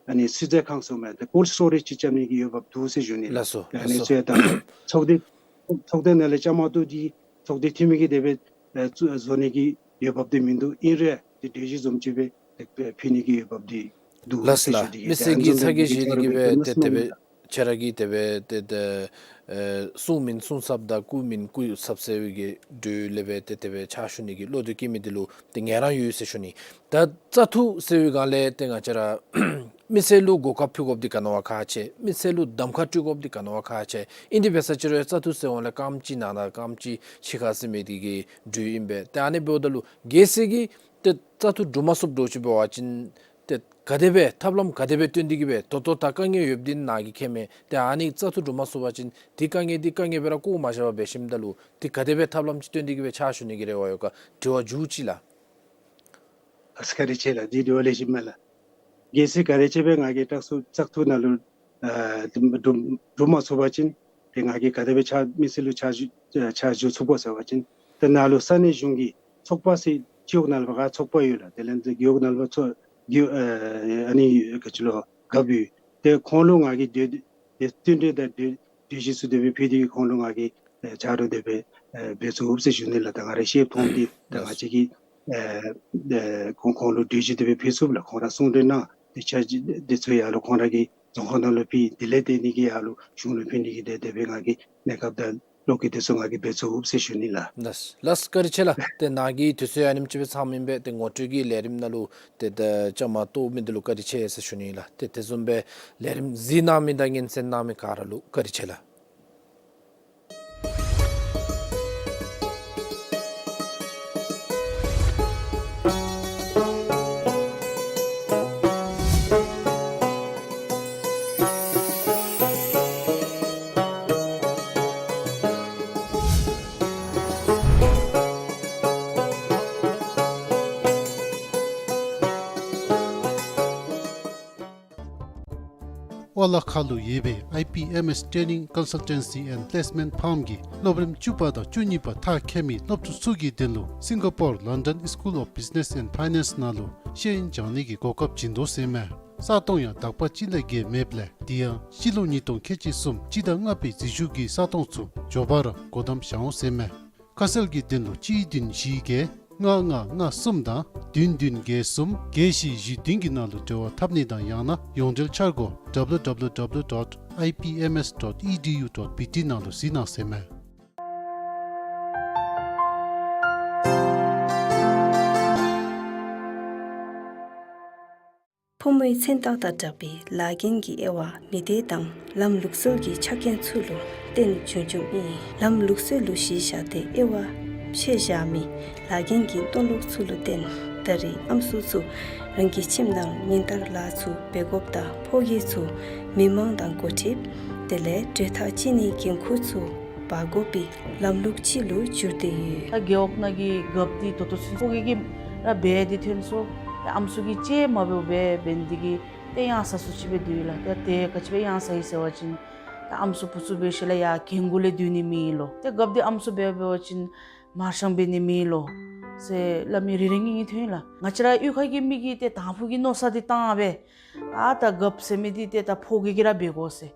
ཨ་ནི་སྲིད་རྩེ་ཁང་ཟེརཝ་མས། ཏེ་ཀོལཌ་སི་ཊོ་རེཇ་ཅིག་རྐྱབ་ནི་གི་འོས་འབབ་འདུག་ཟེར་ཞུ་ནི། ལགས་སོ། ཨ་ནི་ལགས་སོ། ཚུ་ཡང་ད་ཚོགས་སྡེ་ཚོགས་སྡེ་ནང་ལས་བཅའ་མར་གཏོགས་ཏེ་ཚོགས་སྡེ་འཐུས་མི་གིས་དེ་སྦེ་ཨེ་བཙུགས་བཟོ་ནི་གི་འོས་འབབ་དེ་མིན་འདུག། ཨིན་རུང་ཏེ་གྲོས་གཞི་བཟུམ་ཅིག་སྦེ་ཏེ་ཕུལ་ནི་གི་འོས་འབབ་དེ་འདུག་ལགས་ཟེར་ལགས། ཞུ་ནི། མི་སེར་གྱི་ཚ་གྱང་ཞི་ནི་གི་སྦེ་ཏེ་དེ་སྦེ་ཁྱེད་ར་གིས་དེ་སྦེ་ཏེ་ཏེ་ཨེ་གསུང་མིན་གསུང་ཚབ་དང་བཀུར་མིན་བཀུར་ཚབ་ཟེར་བའི་གི་འགྲོས་ལས་སྦེ་ཏེ་དེ་སྦེ་ཕྱག་ཞུ་ནི་གི་བློ་འདི་བསྐྱེད་མི་འདི་ལུ་ཏེ་ངལ་རངས་ཡོད་ཟེར་ཞུ་ནི། ད་བཙག་འཐུ་ཟེར་བའི་སྒང་ལས་ཏེ་ང་བཅས་ར་མི་སེར་ལུ་གོ་སྐབས་ཕུལ་དགོཔ་འདི་ག་ནི་བ་ཁག་ཆེ། མི་སེར་ལུ་གདམ་ཁ་སྤྲོད་དགོཔ་འདི་ག་ནི་བ་ཁག་ཆེ། ཨིན་དེ་འབད་ས་ཅིག་རུང་བཙག་འཐུ་ཟེར་འོང་ལས་རྐངམ་གཅིག་ནང་ན་རྐངམ་གཅིག་ཕྱི་ཁར་ཟེར་མི་འདི་གི་འགྲོས་ཨིན་པས། ཏེ་ཨ་ནི་འབདཝ་ད་ལུ་གལ་སྲིད་ཀྱི་ཏེ་བཙག་འཐུ་གྲུབ་མ་ཚུགསཔ་འདྲཝ་ཅིག་འབད་བ་ཅིན་ཏེ་ག་དེ་སྦེ་ཐབས་ལམ་ག་དེ་སྦེ་སྟོན་ཏེ་གི་སྦེ་ད་ལྟོ་ད་དཀའ་ངལ་ཡོདཔ་འདི་ནཱ་གིས་མཁྱེན་མས། ཏེ་ཨ་ནི་བཙག་འཐུ་གྲུབ་མ་ཚུགས་པ་ཅིན་འདི་དཀའ་ངལ་འདི་དཀའ་ངལ་སྦེ་ར་བཀོ་མ་བཞག་པར་འབད་ཞིནམ་ད་ལུ་འདི་ག་དེ་སྦེ་ཐབས་ལམ་ཅིག་སྟོན་ཏེ་གི་སྦེ་ཕྱག་ཞུ་ནི་གི་རེ་བ་ཡོད་ག་དྲི་བ་མཇུག་ཅིག་ལགས། ཨ་ཙི་བཀའ་དྲིན་ཆེ་ལགས། འདི་དྲི་བ་ལེགས་ཤོམ་མས་ལགས། གལ་སྲིད་ག་དེ་ཅིག་སྦེ་ང་གིས་བཙག་འཐུ་བཙག་འཐུ་ནང་ལུ་ཨ་གྲུབ་གྲུབ་མ་ཚུགས་པ་ཅིན་ཏེ་ང་གིས་ག་དེ་སྦེ་ཕྱག་མི་སེར་ལུ་ཕྱག་ཞུ་ཕྱག་ཞུ་ཚུགས་པ་ཟེར་བ་ཅིན་ཏེ་ནཱ་ལུ་ས་གནས་གཞུང་གི་ཚོགས་པ་ཟེར་སྤྱི་འོག་ནང་ལུ་ཕར་ཚོགས་པ་ཡོད་ལགས། དེ་ལས་ཏེ་རྒེད་འོག་ནང་ལུ་ཚོགས་རྒེད་ཨ་ཨ་ནི་ག་ཅི་ལོ་རྒཔོ་ཡོད། ཏེ་ཁོང་ལུ་ང་གིས་དེ་དེ་བསྟུན་གྲོས་དང་དེ་གྲོས་གཞི་ཚུ་དེ་སྦེ་ཕུལ་ཏེ་ཁོང་ལུ་ང་གིས་ ཨེ་ཆ་རོགས་དེ་སྦེ་ཨེ་འབད་ཚུགས་ཟེར་ཞུ་ནི་ལགས། ད་ང་ར་ཤེསཔ་མཐོང་སྟེ་ད་ང་བཅས་ཀྱིས་ཨེ་ཨེ་ཁོང་ཁོང་ལུ་གྲོས་གཞི་དེ་སྦེ་ཕུལ་ཚུགས་ལགས། ཁོང་ར་གསུང་གྲོས་གནང་དེ་ཆ་དེ་ཚུ་ཡར་ལུ་ཁོང་ར་གི་རྫོང་ཁག་ནང་ལུ་ཕུལ། དེ་ལས་དེ་ནི་གི་ཡར་ལུ་གཞུང་ལུ་ཕུལ་ནི་གི་དེ་དེ་སྦེ་ང་གིས་གནས་སྐབས་དང་གློག་གི་དེ་ཚུ་ང་གིས་འབད་ཚུགས་ཟེར་ཞུ་ནི་ལགས། ལགས་ལགས་བཀའ་དྲིན་ཆེ་ལགས། ཏེ་ནཱ་གི་དུས་ཚོད་ཨ་ནེམ་ཅིག་སྦེ་ཚངམ་ཨིན་པས། ཏེ་ངོ་སྤྲོད་ཀྱི་ལས་རིམ་ནང་ལུ་ཏེ་ད་བཅའ་མར་གཏོགས་མི་འདི་ལུ་བཀའ་དྲིན་ཆེ་ཟེར་ཞུ་ནི་ལགས། ཏེ་དེ་བཟུམ་སྦེ་ལས་རིམ་གཟིགས་གནང་མི་དང་སྙན་གསན་གནང་མི་ག་ར་ལུ་བཀའ་དྲིན་ཆེ་ལགས། ཝ་ལ་ཁ་ལུ་ཡོད་པའི་ཨའི་པི་ཨེམ་ཨེས་Training Consultancy and Placement Firm གིས་སློབ་རིམ་བཅུ་པ་དང་བཅུ་གཉིས་པ་མཐར་འཁྱོལ་མི་སློབ་ཕྲུག་ཚུ་གི་དོན་ལུ་སིང་ག་པོར་London School of Business and Finance ནང་ལུ་ཤེས་ཡོན་སྦྱང་ནི་གི་གོ་སྐབས་བྱིན་དོ་ཟེར་མས། ས་སྟོང་ཡང་དག་པ་གཅིག་ལས་བརྒལ་མེདཔ་ལས་དེ་ཡང་སྤྱི་ལོ་ཉིས་སྟོང་ཁལ་གཅིག་གསུམ་སྤྱི་ཟླ་ལྔ་པའི་འཛུལ་ཞུགས་ཀྱི་ས་སྟོང་ཚུ་མགྱོགས་པ་ར་སྒོ་བསྡམ་བཞག་འོང་ཟེར་མས། ཁ་གསལ་གྱི་དོན་ལུ་གཅིག་བདུན་བཞི་བརྒྱད་ལྔ་ལྔ་ལྔ་གསུམ་དང་བདུན་བདུན་བརྒྱད་གསུམ་བརྒྱད་བཞི་བཞི་བདུན་གྱི་ནང་ལུ་འབྲེལ་བ་འཐབ་ནི་དང་ཡང་ན་ཡོངས་འབྲེལ་འཆར་སྒོ་W W W dot I P M S dot E D U dot B T ནང་ལུ་གཟིགས་གནང་ཟེར་མས། ཕོ་མོའི་མཚན་རྟགས་དང་སྦྲགས་པའི་ལཱ་འགན་གྱི་དབྱེ་བ་མི་སྡེ་དང་ལམ་ལུགས་སྲོལ་གྱི་ཆ་རྐྱེན་ཚུ་ལུ་བརྟེན་བྱུང་བྱུངམ་ཨིན། ལམ་ལུགས་སྲོལ་ལུ་གཞི་བཞག་སྟེ་དབྱེ་བ་ཕྱེ་བཞག་མི་ལཱ་འགན་གྱི་མཐོ་ལོག་ཚུ་ལུ་བརྟེན་ད་རེས་ཨམ་སྲུ་ཚུ་རང་གི་ཁྱིམ་ནང་ཉིན་ལྟར་ལཱ་ཚུ་འབད་དགོཔ་དང་ཕོ་སྐྱེས་ཚུ་མི་མང་དང་འགོ་ཁྲིདཔ་དེ་ལས་གྲོས་ཐག་བཅད་ནིའི་འགན་ཁུར་ཚུ་འབག་དགོ་པའི་ལམ་ལུགས་ཅིག་ལུ་གྱུར་ཏེ་ཡོད། ད་རྒེད་འོག་ནང་གི་རྒཔོ་འདི་ད་ལྟོ་ཚུན་ཕོ་སྐྱེས་ཀྱིས་ར་འབད་དེ་ཐོན་སོང་། ད་ཨམ་སྲུ་གིས་ཅིག་མ་འབདཝ་སྦེ་འབད་ནི་འདི་གིས་ཏེ་ཡང་ས་སུ་ཅིག་སྦེ་སྡོད་ཡི་ལགས། ད་ཏེ་ག་ཅི་སྦེ་ཡང་ས་ཡི་ཟེར་བ་ཅིན་ད་ཨམ་སྲུ་བུ་ཚུ་འབད་ཞིནམ་ལས་ཡར་རྒན་རྒོན་ལས་སྡོད་ནི་མེད་ལོ། ཏེ་རྒཔོ་འདི་ཨམ་སྲུ་འབད་འབད་བ་ཅིན་མར་ཤང་འབད་ནི་མེད་ལོ་ཟེར་སླབ་མི་རེ་རེ་གཉིས་གཉིས་ཐོན་ཡི་ལགས། ང་བཅས་ར་གཡུས་ཁ་གི་མི་གིས་ཏེ་དང་ཕུ་གི་མནོ་བསམ་འདི་བཏང་སྦེ་ཨ་ད་རྒཔོ་ཟེར་མི་འདི་ཏེ་ད་ཕོ་སྐྱེས་ཀྱིས་ར་འབད་དགོ་ཟེར།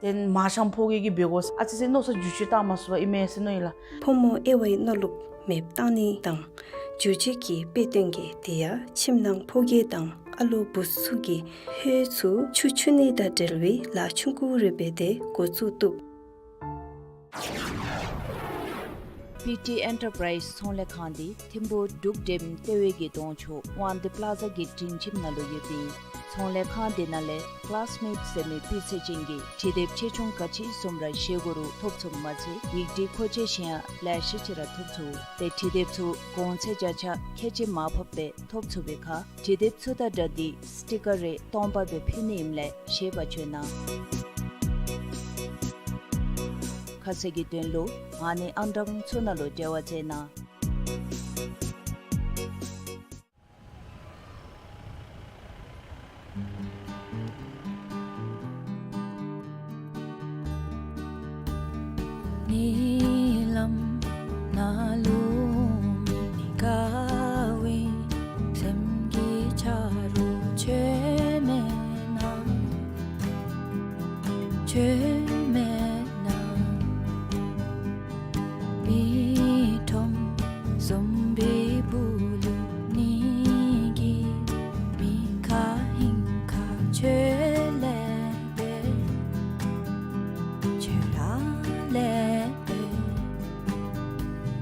ཏེ་མར་ཤང་ཕོ་སྐྱེས་ཀྱིས་འབད་དགོ་ཟེར་ཨ་ཙི་ཙི་མནོ་བསམ་བསྒྱུར་བཅོས་བཏང་མ་ཚུགས་པར་ཨིན་མས་ཟེར་མནོ་ཡི་ལགས། ཕོ་མོ་དབྱེ་བའི་མནོ་ལུགས་མེདཔ་བཏང་ནི་དང་བསྒྱུར་བཅོས་ཀྱི་དཔེ་སྟོན་གྱི་དེ་ཡང་ཁྱིམ་ནང་ཕོ་སྐྱེས་དང་ཨ་ལོ་བུ་ཚུ་གི་ཕོཝ་ཚུ་ཆུ་འཁྱུ་ནི་དང་འབྲེལ་བའི་ལཱ་ཆུང་ཀུ་རེ་འབད་དེ་འགོ་བཙུགས་བཏུབ། པི་ཊི་ཨེན་ཊར་པ་རའིཛ་ཚོང་ལས་ཁང་འདི་ཐིམ་ཕུག་འབྲུག་ཌེམ་ལྟེ་བའི་གི་གདོང་ཕྱོགས་ཝཱན་ཏི་པ་ལ་ཛ་གི་སྒྲིང་ཁྱིམ་ནང་ལུ་ཡོད་པའི་ཚོང་ལས་ཁང་འདི་ནང་ལས་ཀི་ལཱསི་མེཊ་ཟེར་མི་སྤུས་ཚད་ཅན་གྱི་དྲི་དེབ་ཆེ་ཆུང་ག་ཅི་བཟུམ་ར་བཞེས་དགོ་རུང་ཐོབ་ཚུགསཔ་མ་ཚད་ཡིག་འབྲུ་མཁོ་ཆས་གཞན་ཡང་ལེ་ཤ་ཅིག་ར་ཐོབ་ཚུགས། ཏེ་དྲི་དེབ་ཚུ་གོང་ཚད་བརྒྱ་ཆ་ཁལ་གཅིག་མར་ཕབ་སྦེ་ཐོབ་ཚུགས་པའི་ཁར་དྲི་དེབ་ཚུ་དང་སྦྲགས་ཏེ་སི་ཊི་ཀར་རེ་སྟོང་པ་སྦེ་ཕུལ་ནི་ཨིནམ་ལས་ཤེས་པ་བྱོན་གནང་། ཁ་གསལ་གྱི་དོན་ལུ་ཨ་ནི་ཨང་གྲངས་ཚུ་ནང་ལུ་འབྲེལ་བ་མཛད་གནང་། ཉིནམ་ནང་ལུ་མི་དགའ་བའི་སེམས་ཀྱི་ཆ་རོགས་ཁྱོད་མེད་ན། ཁྱོད་མེད་ན། མི་ཁྲོམ་བཟུམ་པའི་སྦུག་ལུ་ནི་གི་མི་ཁ་ཧིང་ཁ་ཁྱོད་ལས་འབད། ཁྱོད་ར་ལས་འབད།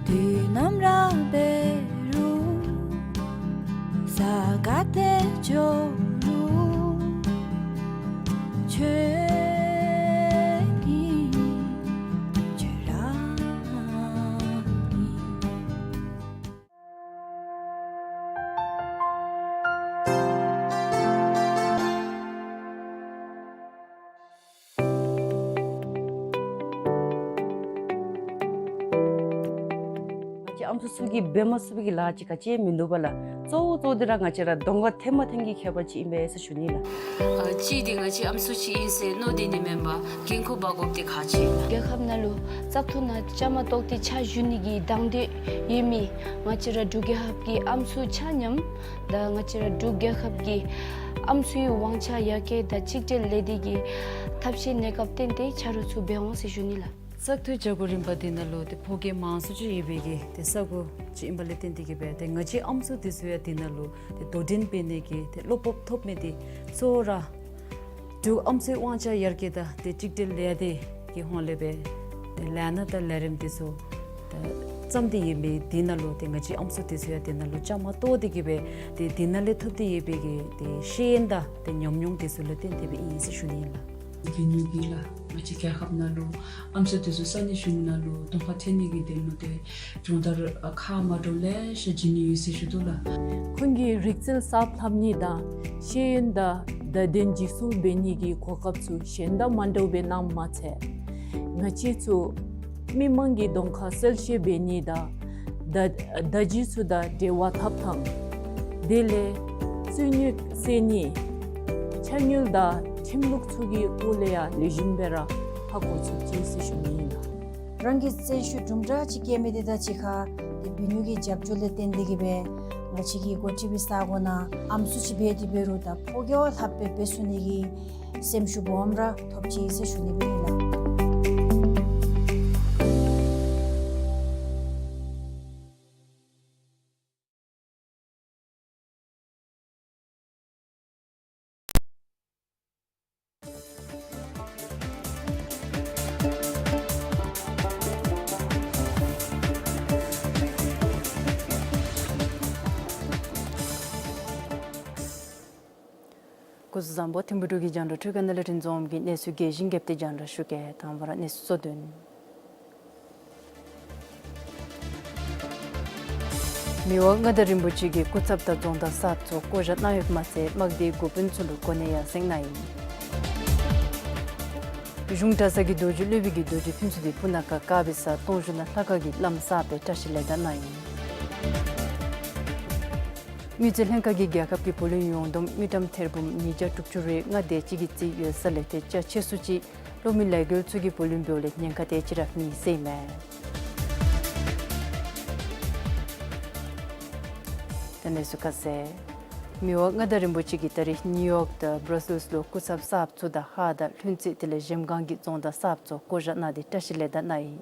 དུས་ནམ་ར་འབད་རུང་ས་ག་ཏེ་འགྱོ་རུང་ཁྱོད་ཨིན། ཁྱོད་ར་ཨིན། ང་བཅས་ཨམ་སྲུ་ཚུ་གིས་འབད་མ་ཚུགས་པའི་གི་ལཱ་ཅིག་ག་ཅི་མིན་འདུག་པ་ལགས། གཙོ་བོ་གཙོ་བོ་འདི་ར་ང་བཅས་ར་གདོང་ཁར་ཐོན་མ་ཐོན་གྱི་ཁྱད་པར་ཅིག་ཨིན་པས་ཟེར་ཞུ་ནི་ལགས། ཨ་གཅིག་འདི་ང་བཅས་ཨམ་སྲུ་ཅིག་ཨིན་ཟེར་མནོ་སྡོད་ནི་མེན་པར་འགན་ཁུར་འབག་དགོཔ་འདི་ཁག་ཆེ། རྒྱལ་ཁབ་ནང་ལུ་བཙག་འཐུ་ནང་བཅའ་མར་གཏོགས་ཏེ་ཕྱག་ཞུ་ནི་གི་དང་འདོད་ཡོད་མི་ང་བཅས་ར་འབྲུག་རྒྱལ་ཁབ་ཀྱི་ཨམ་སྲུ་ཆ་མཉམ་དང་ང་བཅས་ར་འབྲུག་རྒྱལ་ཁབ་ཀྱི་ཨམ་སྲུའི་དབང་ཆ་ཡར་རྒྱས་དང་གཅིག་སྒྲིལ་ལས་སྡེ་གི་ཐབས་ཤེས་གནས་སྐབས་བརྟེན་ཏེ་ཆ་རོགས་ཚུ་འབད་འོང་ཟེར་ཞུ་ནི་ལགས། བཙག་འཐུ་བྱ་སྒོ་རིམ་པ་འདི་ནང་ལུ་ཏེ་ཕོ་སྐྱེས་མང་སུ་ཅིག་ཡོད་པའི་གི་ཏེ་ས་གོ་ཅིག་ཨིན་པ་ལས་བརྟེན་ཏེ་གིས་སྦེ་ཏེ་ང་བཅས་ཨམ་སྲུ་འདི་ཚུ་ཡང་འདི་ནང་ལུ་ཏེ་དོ་འགྲན་འབད་ནི་གི་ཏེ་བློ་སྤོབས་ཐོབ་མི་འདི་གཙོ་བོ་ར་འབྲུག་ཨམ་སྲུའི་དབང་ཆ་ཡར་རྒྱས་དང་ཏེ་གཅིག་སྒྲིལ་ལས་སྡེ་གི་ཧོངས་ལས་སྦེ་ཏེ་ལས་སྣ་དང་ལས་རིམ་འདི་ཚུ་ཏེ་བརྩམས་ཏེ་ཡོད་མི་འདི་ནང་ལུ་ཏེ་ང་བཅས་ཨམ་སྲུ་འདི་ཚུ་ཡང་འདི་ནང་ལུ་བཅའ་མར་གཏོགས་ཏེ་གིས་སྦེ་ཏེ་འདི་ནང་ལས་ཐོབ་སྟེ་ཡོད་པའི་གི་ཏེ་ཤེས་ཡོན་དང་ཏེ་ཉམས་མྱོང་འདི་ཚུ་ལུ་བརྟེན་ཏེ་སྦེ་ཨིན་ཟེར་ཞུ་ནི་ཨིན་ལགས། འབད་ནི་འདི་ལགས་ང་བཅས་རྒྱལ་ཁབ་ནང་ལུ་ཨམ་སྲུ་འདི་ཚུ་ས་གནས་གཞུང་ནང་ལུ་གདོང་ཁར་ཐོན་ནི་གི་དོན་ལུ་ཏེ་སྦྱོང་བརྡར་ཨ་ཁག་མ་འདྲཝ་ལེ་ཤ་བྱིན་ནི་ཡོད་ཟེར་ཞུ་དོ་ལགས། ཁོང་གིས་རིག་རྩལ་གསརཔ་ལྷབ་ནི་དང་ཤེས་ཡོན་དང་བརྡ་དོན་འཇིག་སྲུང་འབད་ནི་གི་གོ་སྐབས་ཚུ་གཞན་དང་མ་འདྲཝ་སྦེ་གནངམ་མ་ཚད་ང་བཅས་ཚུ་མི་མང་གི་གདོང་ཁར་གསལ་བཤད་འབད་ནི་དང་བརྡ་བརྡ་བརྒྱུད་ཚུ་དང་འབྲེལ་བ་འཐབ་ཐངས་དེ་ལས་རྩོད་རྙོགས་སེལ་ནི་ཕྱག་དངུལ་དང་ཁྲིམས་ལུགས་ཚུ་གི་སྐོར་ལས་ཡང་ལེགས་ཤོམ་སྦེ་ར་ཧ་གོ་ཚུགས་ཅི་ཟེར་ཞུ་ནི་ཨིན་ལགས། རང་གི་རྩལ་ཤུགས་དུམ་གྲ་ཅིག་སྐྱེ་མི་འདི་དང་གཅིག་ཁར་ཏེ་འབད་ནི་གི་རྒྱབ་སྐྱོར་ལས་བརྟེན་ཏེ་གིས་སྦེ་ང་བཅས་ཀྱི་འགོ་ཁྲིད་པའི་ས་གོ་ནང་ཨམ་སྲུ་ཅིག་འབད་དེ་འབད་རུང་ད་ཕོ་སྐྱེས་ལྷགཔ་སྦེ་འབད་ཚུགས་ནི་གི་སེམས་ཤུགས་སྦོམ་ར་ཐོབ་ཅི་ཟེར་ཞུ་ནི་སྦེ་ཨིན་ལགས། སྐུ་གཟུགས་བཟང་པོ། ཐིམ་ཕུ་འབྲུག་གི་རྒྱང་བསྒྲགས་ཁྲི་ཀ་ནང་ལས་རིན་འཛོམས་ཀྱིས་གནས་ཚུལ་རྒྱས་ཤིང་རྒྱས་པ་དེ་རྒྱང་བསྒྲགས་ཞུ་གེ། དང་པ་ར་གནས་ཚུལ་གཙོ་དོན། མི་དབང་མངའ་བདག་རིན་པོ་ཆེ་གིས་སྐུ་ཚབ་དང་རྫོང་བདག་གསརཔ་ཚུ་བསྐོ་བཞག་གནང་ཡོདཔ་མ་ཚད་དམག་སྡེའི་འགོ་དཔོན་ཚུ་ལུ་གོ་གནས་ཡར་སེང་གནང་ཡི། གཞུང་གྲྭ་ཚང་གི་རྡོ་རྗེ་སློབ་དཔོན་གྱིས་རྡོ་རྗེ་ཕུན་ཚོགས་འདི་སྤུ་ན་ཁ་དཀར་སྦིས་ས་སྟོང་བཞུགས་ནང་ལྷ་ཁང་གི་བླམ་གསརཔ་སྦེ་བཀྲིས་ལེགས་དར་གནང་ཡི། དངུལ་རྩིས་ལྷན་ཁག་གིས་རྒྱལ་ཁབ་ཀྱི་བུ་ལོན་ཡོངས་བསྡོམས་དངུལ་ཀྲམ་ཐེར་འབུམ་ཉིས་བརྒྱ་དྲུག་ཅུ་རེ་ལྔ་དེ་ཅིག་གི་རྩིས་ཡོད་ས་ལས་ཏེ་ཆ་ཆེ་སུ་ཅིག་གློག་མེ་ལས་འགུལ་ཚུ་གི་བུ་ལོན་འབདཝ་ལས་ཉེན་ཁ་དེ་ཅིག་ར་མེད་ཟེར་ཨིན་མས། ད་གནས་ཚུལ་ཁ་གསལ། མི་དབང་མངའ་བདག་རིན་པོ་ཆེ་གིས་ད་རིས་ནིའུ་ཡོག་དང་བྷར་སེལསི་ལུ་སྐུ་ཚབ་གསརཔ་ཚུ་དང་ཧཱ་དང་ལྷུན་རྩེ་དེ་ལས་གཞལམ་སྒང་གི་རྫོང་བདག་གསརཔ་ཚུ་བསྐོ་བཞག་གནང་སྟེ་བཀྲིས་ལེགས་དར་གནང་ཡི།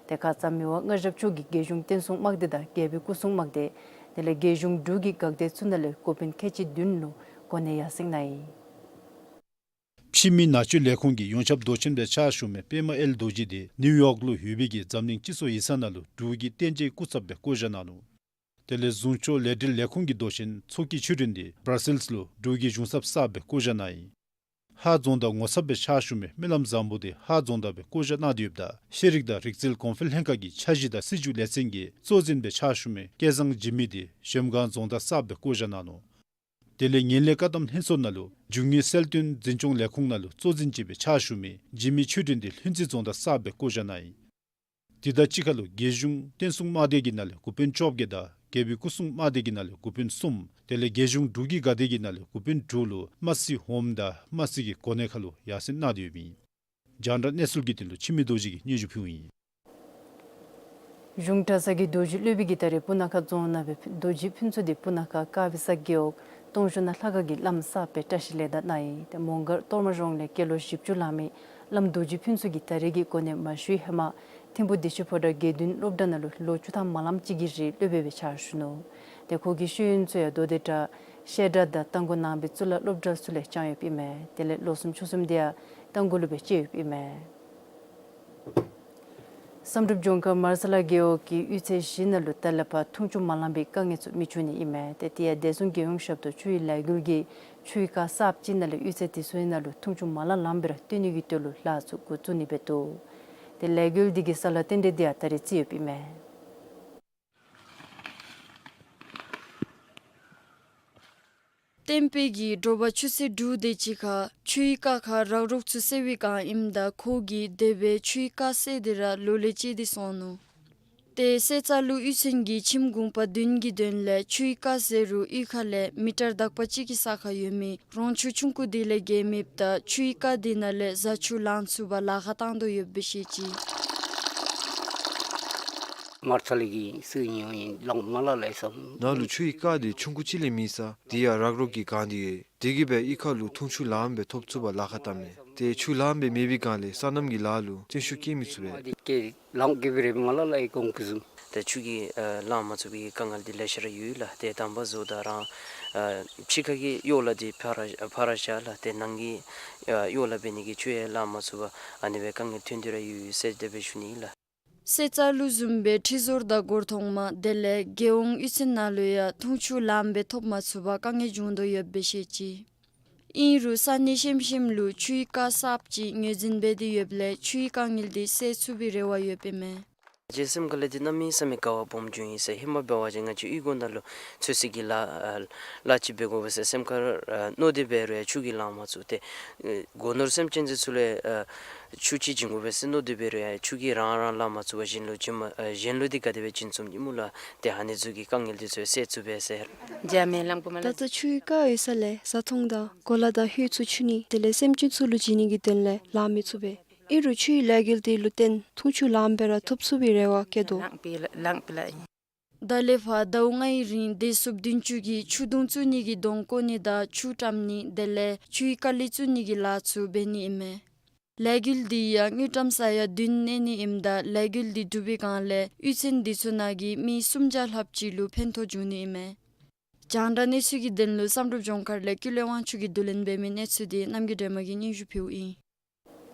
དེ་ཁར་ཙ་མི་དབང་མངའ་ཞབས་མཆོག་གིས་རྒྱལ་གཞུང་བསྟན་སྲུང་དམག་སྡེ་དང་རྒྱལ་པོའི་སྐུ་སྲུང་དམག་སྡེ་དེ་ལས་རྒྱལ་གཞུང་འབྲུག་གི་འགག་སྡེ་ཚུ་ནང་ལས་འགོ་དཔོན་ཁལ་གཅིག་བདུན་ལུ་གོ་གནས་ཡར་སེང་གནང་ཡི། ཕྱི་མི་ནང་ཆོས་ལས་ཁུངས་ཀྱི་ཡོངས་ཁྱབ་མདོ་ཆེན་སྦེ་ཕྱག་ཞུ་མི་པདྨ་ཨེལ་རྡོ་རྗེ་དེ་ནིའུ་ཡོག་ལུ་ཡོད་པའི་གི་འཛམ་གླིང་སྤྱི་ཚོགས་ཡིག་ཚང་ནང་ལུ་འབྲུག་གི་བསྟན་བཅོས་སྐུ་ཚབ་སྦེ་བསྐོ་བཞག་གནང་ནུག། དེ་ལས་གཟུངས་སྐྱོང་ལས་སྒྲིག་ལས་ཁུངས་ཀྱི་མདོ་ཆེན་མཚོ་སྐྱེས་ཆོས་སྒྲོན་དེ་བྷར་སེལསི་ལུ་འབྲུག་གི་གཞུང་ཚབ་གསརཔ་སྦེ་བསྐོ་བཞག་གནང་ཡི། ཧཱ་རྫོང་བདག་ངོ་ཚབ་སྦེ་ཕྱག་ཞུ་མི་སྨོན་ལམ་བཟང་པོ་དེ་ཧཱ་རྫོང་བདག་སྦེ་བསྐོ་བཞག་གནང་སྟེ་ཡོདཔ་ད་ཤེས་རིག་དང་རིག་རྩལ་གོང་འཕེལ་ལྷན་ཁག་གི་འཆར་གཞི་དང་སྲིད་བྱུས་ལས་ཚན་གྱི་གཙོ་འཛིན་སྦེ་ཕྱག་ཞུ་མི་སྐལ་བཟང་འཇིགས་མེད་དེ་གཞལམ་སྒང་རྫོང་བདག་གསརཔ་སྦེ་བསྐོ་བཞག་གནང་ནུག། དེ་ལས་ངན་ལྷད་བཀག་སྡོམ་ལྷན་ཚོགས་ནང་ལུ་རྒྱུ་དངོས་གསལ་སྟོན་འཛིན་སྐྱོང་ལས་ཁུངས་ནང་ལུ་གཙོ་འཛིན་ཅིག་སྦེ་ཕྱག་ཞུ་མི་འཇིགས་མེད་ཆོས་སྒྲོན་དེ་ལྷུན་རྩེ་རྫོང་བདག་གསརཔ་སྦེ་བསྐོ་བཞག་གནང་ཡི། དེ་དང་གཅིག་ཁར་ལུ་རྒྱལ་གཞུང་བསྟན་སྲུང་དམག་སྡེ་གི་ནང་ལས་འགོ་དཔོན་བཅོ་བརྒྱད་དང་རྒྱལ་པོའི་སྐུ་སྲུང་དམག་སྡེ་གི་ནང་ལས་འགོ་དཔོན་གསུམ་དེ་ལས་རྒྱལ་གཞུང་འབྲུག་གི་འགག་སྡེ་གི་ནང་ལས་འགོ་དཔོན་དྲུག་ལུ་དམར་སེར་ཧོངམ་དང་དམར་སེར་གྱི་གོ་གནས་ཁར་ལུ་ཡར་སེང་གནང་སྟེ་ཡོདཔ་ཨིན། རྒྱང་བསྒྲགས་གནས་ཚུལ་གྱི་དོན་ལུ་འཆི་མེད་རྡོ་རྗེ་གིས་སྙན་ཞུ་ཕུལཝ་ཨིན། གཞུང་གྲྭ་ཚང་གི་རྡོ་རྗེ་སློབ་དཔོན་གྱིས་ད་རིས་སྤུ་ན་ཁ་རྫོང་ནང་སྦེ་རྡོ་རྗེ་ཕུན་ཚོགས་འདི་སྤུ་ན་ཁ་དཀར་སྦིས་ས་རྒེད་འོག་སྟོང་བཞུགས་ནང་ལྷ་ཁང་གི་བླམ་གསརཔ་སྦེ་བཀྲིས་ལེགས་དར་གནང་ཡི། ཏེ་མོང་སྒར་གཏོར་མ་རོང་ལས་སྐྱེས་ལོ་བཞི་བཅུ་ལང་མི་བླམ་རྡོ་རྗེ་ཕུན་ཚོགས་ཀྱིས་ད་རིས་ཀྱི་གོ་གནས་མ་ཞུ་བའི་ཧེ་མ་ཐིམ་ཕུ་བདེ་ཆེན་ཕོ་བྲང་དགེ་འདུན་སློབ་གྲྭ་ནང་ལུ་ལོ་བཅུ་ཐམ་མ་ལངམ་ཅིག་གི་རིང་སློབ་དཔོན་སྦེ་ཕྱག་ཞུ་ནུག། ཏེ་ཁོ་གི་ཤེས་ཡོན་ཚུ་ཡང་མདོ་སྡེ་གྲྭ་བཤད་གྲྭ་དང་རྟ་མགོ་ནང་པའི་གཙུག་ལག་སློབ་གྲྭ་ཚུ་ལས་སྦྱངས་ཡོདཔ་ཨིན་མས། དེ་ལས་ལོ་གསུམ་ཕྱོགས་གསུམ་དེ་ཡང་རྟ་མགོ་ལུ་སྦེ་བཅད་ཡོདཔ་ཨིན་མས། བསམ་གྲུབ་ལྗོངས་མཁར་མར་ས་ལ་རྒེད་འོག་གི་གཡུས་ཚན་བཞི་ནང་ལུ་ད་ལས་ཕར་འཐུང་ཆུ་མ་ལང་པའི་དཀའ་ངལ་ཚུ་མི་འབྱུང་ནི་ཨིན་མས། ཏེ་དེ་ཡང་བདེ་སྲུང་རྒྱལ་ཡོངས་ཞབས་ཏོག་ཆུའི་ལས་འགུལ་གྱིས་ཆུའི་རྐ་གསརཔ་ཅིག་ནང་ལས་གཡུས་ཚན་དེ་ཚུ་ནང་ལུ་འཐུང་ཆུ་མ་ལང་ལངམ་སྦེ་ར་སྡོད་ནི་གི་དོན་ལུ་ལཱ་ཚུ་འགོ་བཙུགས་ནི་འབད་དོ། ཏེ་ལས་འགུལ་འདི་གི་ས་ལཱ་རྟེན་འབྲེལ་འདི་ཡང་ད་རིས་རྩིས་ཡོདཔ་ཨིན་མས། བསྟན་འཕེལ་གྱིས་དྲོ་པ་ཆུ་ཚོད་དྲུག་དེ་ཅིག་ཁར་ཆུའི་རྐ་ཁར་རག་རོག་ཚུ་བསལ་བའི་བསྒང་ཨིནམ་ད་ཁོ་གིས་དེ་སྦེ་ཆུའི་རྐ་བསལ་ཏེ་ར་ལོ་ལས་བཅད་དེ་སོང་ནུག། དེ་བསལ་ཚར་ལུ་གཡུས་ཚན་གྱིས་ཁྱིམ་གུང་པ་བདུན་གྱི་དོན་ལས་ཆུའི་རྐ་བསལ་རུང་གཡུས་ཁ་ལས་མི་ཊར་དག་པ་གཅིག་གི་ས་ཁར་ཡོད་མི་རོང་ཆུ་ཆུང་ཀུ་དེ་ལས་བརྒལ་མེདཔ་ད་ཆུའི་རྐ་དེ་ནང་ལས་བཟའ་ཆུ་ལང་ཚུགས་པར་ལཱ་ཁག་བཏང་དོ་ཡོདཔ་སྦེ་བཤད་ཅི། མར་ཚ་ལི་གི་སུ་ཉོ་ཡིན་ལང་མ་ལ་ལས་སམ། ནཱ་ལུ་ཆུའི་རྐ་དེ་ཆུང་ཀུ་ཅིག་ལས་མེད་ས། དེ་ཡང་རག་རོག་གིས་གང་སྟེ་ཡོད། དེ་གིས་སྦེ་གཡུས་ཁ་ལུ་འཐུང་ཆུ་ལངམ་སྦེ་ཐོབ་ཚུགས་པར་ལཱ་ཁག་བཏངམ་མས། ཏེ་ཆུ་ལངམ་སྦེ་མེད་པའི་སྒང་ལས་སོ་ནམ་གྱི་ལཱ་ལུ་བརྩོན་ཤུགས་བསྐྱེད་མི་ཚུགས་པས། ཏེ་ལང་གི་སྦེ་རེ་མ་ལ་ལ་ཡི་གོང་བུ་བཟུམ། ཏེ་ཆུ་གིས་ཨ་ལང་མ་ཚུགས་པའི་དཀའ་ངལ་འདི་ལེ་ཤ་ར་ཡོད་ལགས། ཏེ་དང་པ་བཟོཝ་ད་རང་ཨ་ཕྱི་ཁ་གི་གཡོག་ལཱ་འདི་ཕར་ར་ཕར་ར་བཞག་ལགས། ཏེ་ནང་གི་ཨ་གཡོག་ལཱ་འབད་ནི་གི་ཆུ་ཡང་ལང་མ་ཚུགས་པར་ཨ་ནི་སྦེ་དཀའ་ངལ་ཐོན་ཏེ་ར་ཡོད་ཟེར་དེ་སྦེ་ཞུ་ནི་ལགས། སེར་རྩ་ལུ་བཟུམ་སྦེ་ཁྲི་ཟུར་དང་སྒོར་ཐོག་མ་དེ་ལས་རྒྱལ་ཡོངས་གཡུས་ཚན་ནང་ལུ་ཡང་འཐུང་ཆུ་ལངམ་སྦེ་ཐོབ་མ་ཚུགས་པར་དཀའ་ངལ་བྱུང་དོ་ཡོདཔ་སྦེ་བཤད་ཅི། ཨིན་རུང་ས་གནས་ཤེམ་ཤེམ་ལུ་ཆུའི་རྐ་གསརཔ་ཅིག་ངོས་འཛིན་འབད་དེ་ཡོདཔ་ལས་ཆུའི་དཀའ་ངལ་འདི་སེལ་ཚུགས་པའི་རེ་བ་ཡོདཔ་ཨིན་མས། ང་བཅས་སེམས་ཁ་ལས་འདི་གནམ་མེད་ས་མེད་དགའ་བ་སྦོམ་བྱུང་ཡི་ཟེར། ཧེ་མ་འབད་བ་ཅིན་ང་བཅས་གཡུས་སྒོ་ནང་ལུ་ཚོད་བསྲེ་གི་ལཱ་ཨ་ལཱ་ཅིག་འབད་དགོ་པས་ཟེར་སེམས་ཁར་ཨ་མནོ་སྟེ་འབད་རུང་ཡང་ཆུ་གིས་ལང་མ་ཚུགས། ཏེ་ཨ་སྒོ་ནོར་སེམས་ཅན་ཚུ་ལས་ཨ་ཆུ་ཅིག་བྱིན་དགོ་པས་ཟེར་མནོ་སྟེ་འབད་རུང་ཡང་ཆུ་གིས་རང་རང་ལང་མ་ཚུགས་པར་གཞན་ལུ་བྱིན་མ་ཨ་གཞན་ལུ་འདི་ག་དེ་སྦེ་བྱིན་ཚུགས་ནི་སྨོ་ལགས། ཏེ་ཨ་ནི་ཚུ་གི་དཀའ་ངལ་འདི་ཚུ་སེལ་ཚུགས་པས་ཟེར། ད་ལྟོ་ཆུའི་རྐ་ཡོད་ས་ལས་བཟའ་འཐུང་དང་གོ་ལ་དང་ཧོད་ཚུ་འཁྱུ་ནི་དེ་ལས་སེམས་ཅན་ཚུ་ལུ་བྱིན་ནི་གི་དོན་ལས་ལང་མི་ཚུགས་པས། ཨིན་རུང་ཆུའི་ལས་འགུལ་འདི་ལུ་བརྟེན་འཐུང་ཆུ་ལངམ་སྦེ་ར་ཐོབ་ཚུགས་པའི་རེ་བ་བསྐྱེད་དོ། ད་ལས་ཕར་ཟླཝ་ལྔའི་རིང་བདེ་སྲུངཔ་བདུན་ཅུ་གིས་ཆུ་དུང་བཙུགས་ནི་གི་དོང་བརྐོ་ནི་དང་ཆུ་བཀྲམ་ནི་དེ་ལས་ཆུའི་ཀ་ལི་བཙུགས་ནི་གི་ལཱ་ཚུ་འབད་ནི་ཨིན་མས། ལས་འགུལ་འདི་ཡང་དངུལ་ཀྲམ་ས་ཡ་བདུན་གནས་ནི་ཨིནམ་ད་ལས་འགུལ་འདི་གྲུབ་པའི་སྒང་ལས་གཡུས་ཚན་འདི་ཚུ་ནང་གི་མི་སུམ་བརྒྱ་ལྷགཔ་ཅིག་ལུ་ཕན་ཐོགས་འབྱུང་ནི་ཨིན་མས། རྒྱང་བསྒྲགས་གནས་ཚུལ་གྱི་དོན་ལུ་བསམ་གྲུབ་ལྗོངས་མཁར་ལས་ཀུན་ལེགས་དབང་ཕྱུག་གིས་བསྡུ་ལེན་འབད་མི་གནས་ཚུལ་འདི་རྣམ་རྒྱལ་སྒྲོལ་མ་གིས་སྙན་ཞུ་ཕུལཝ་ཨིན།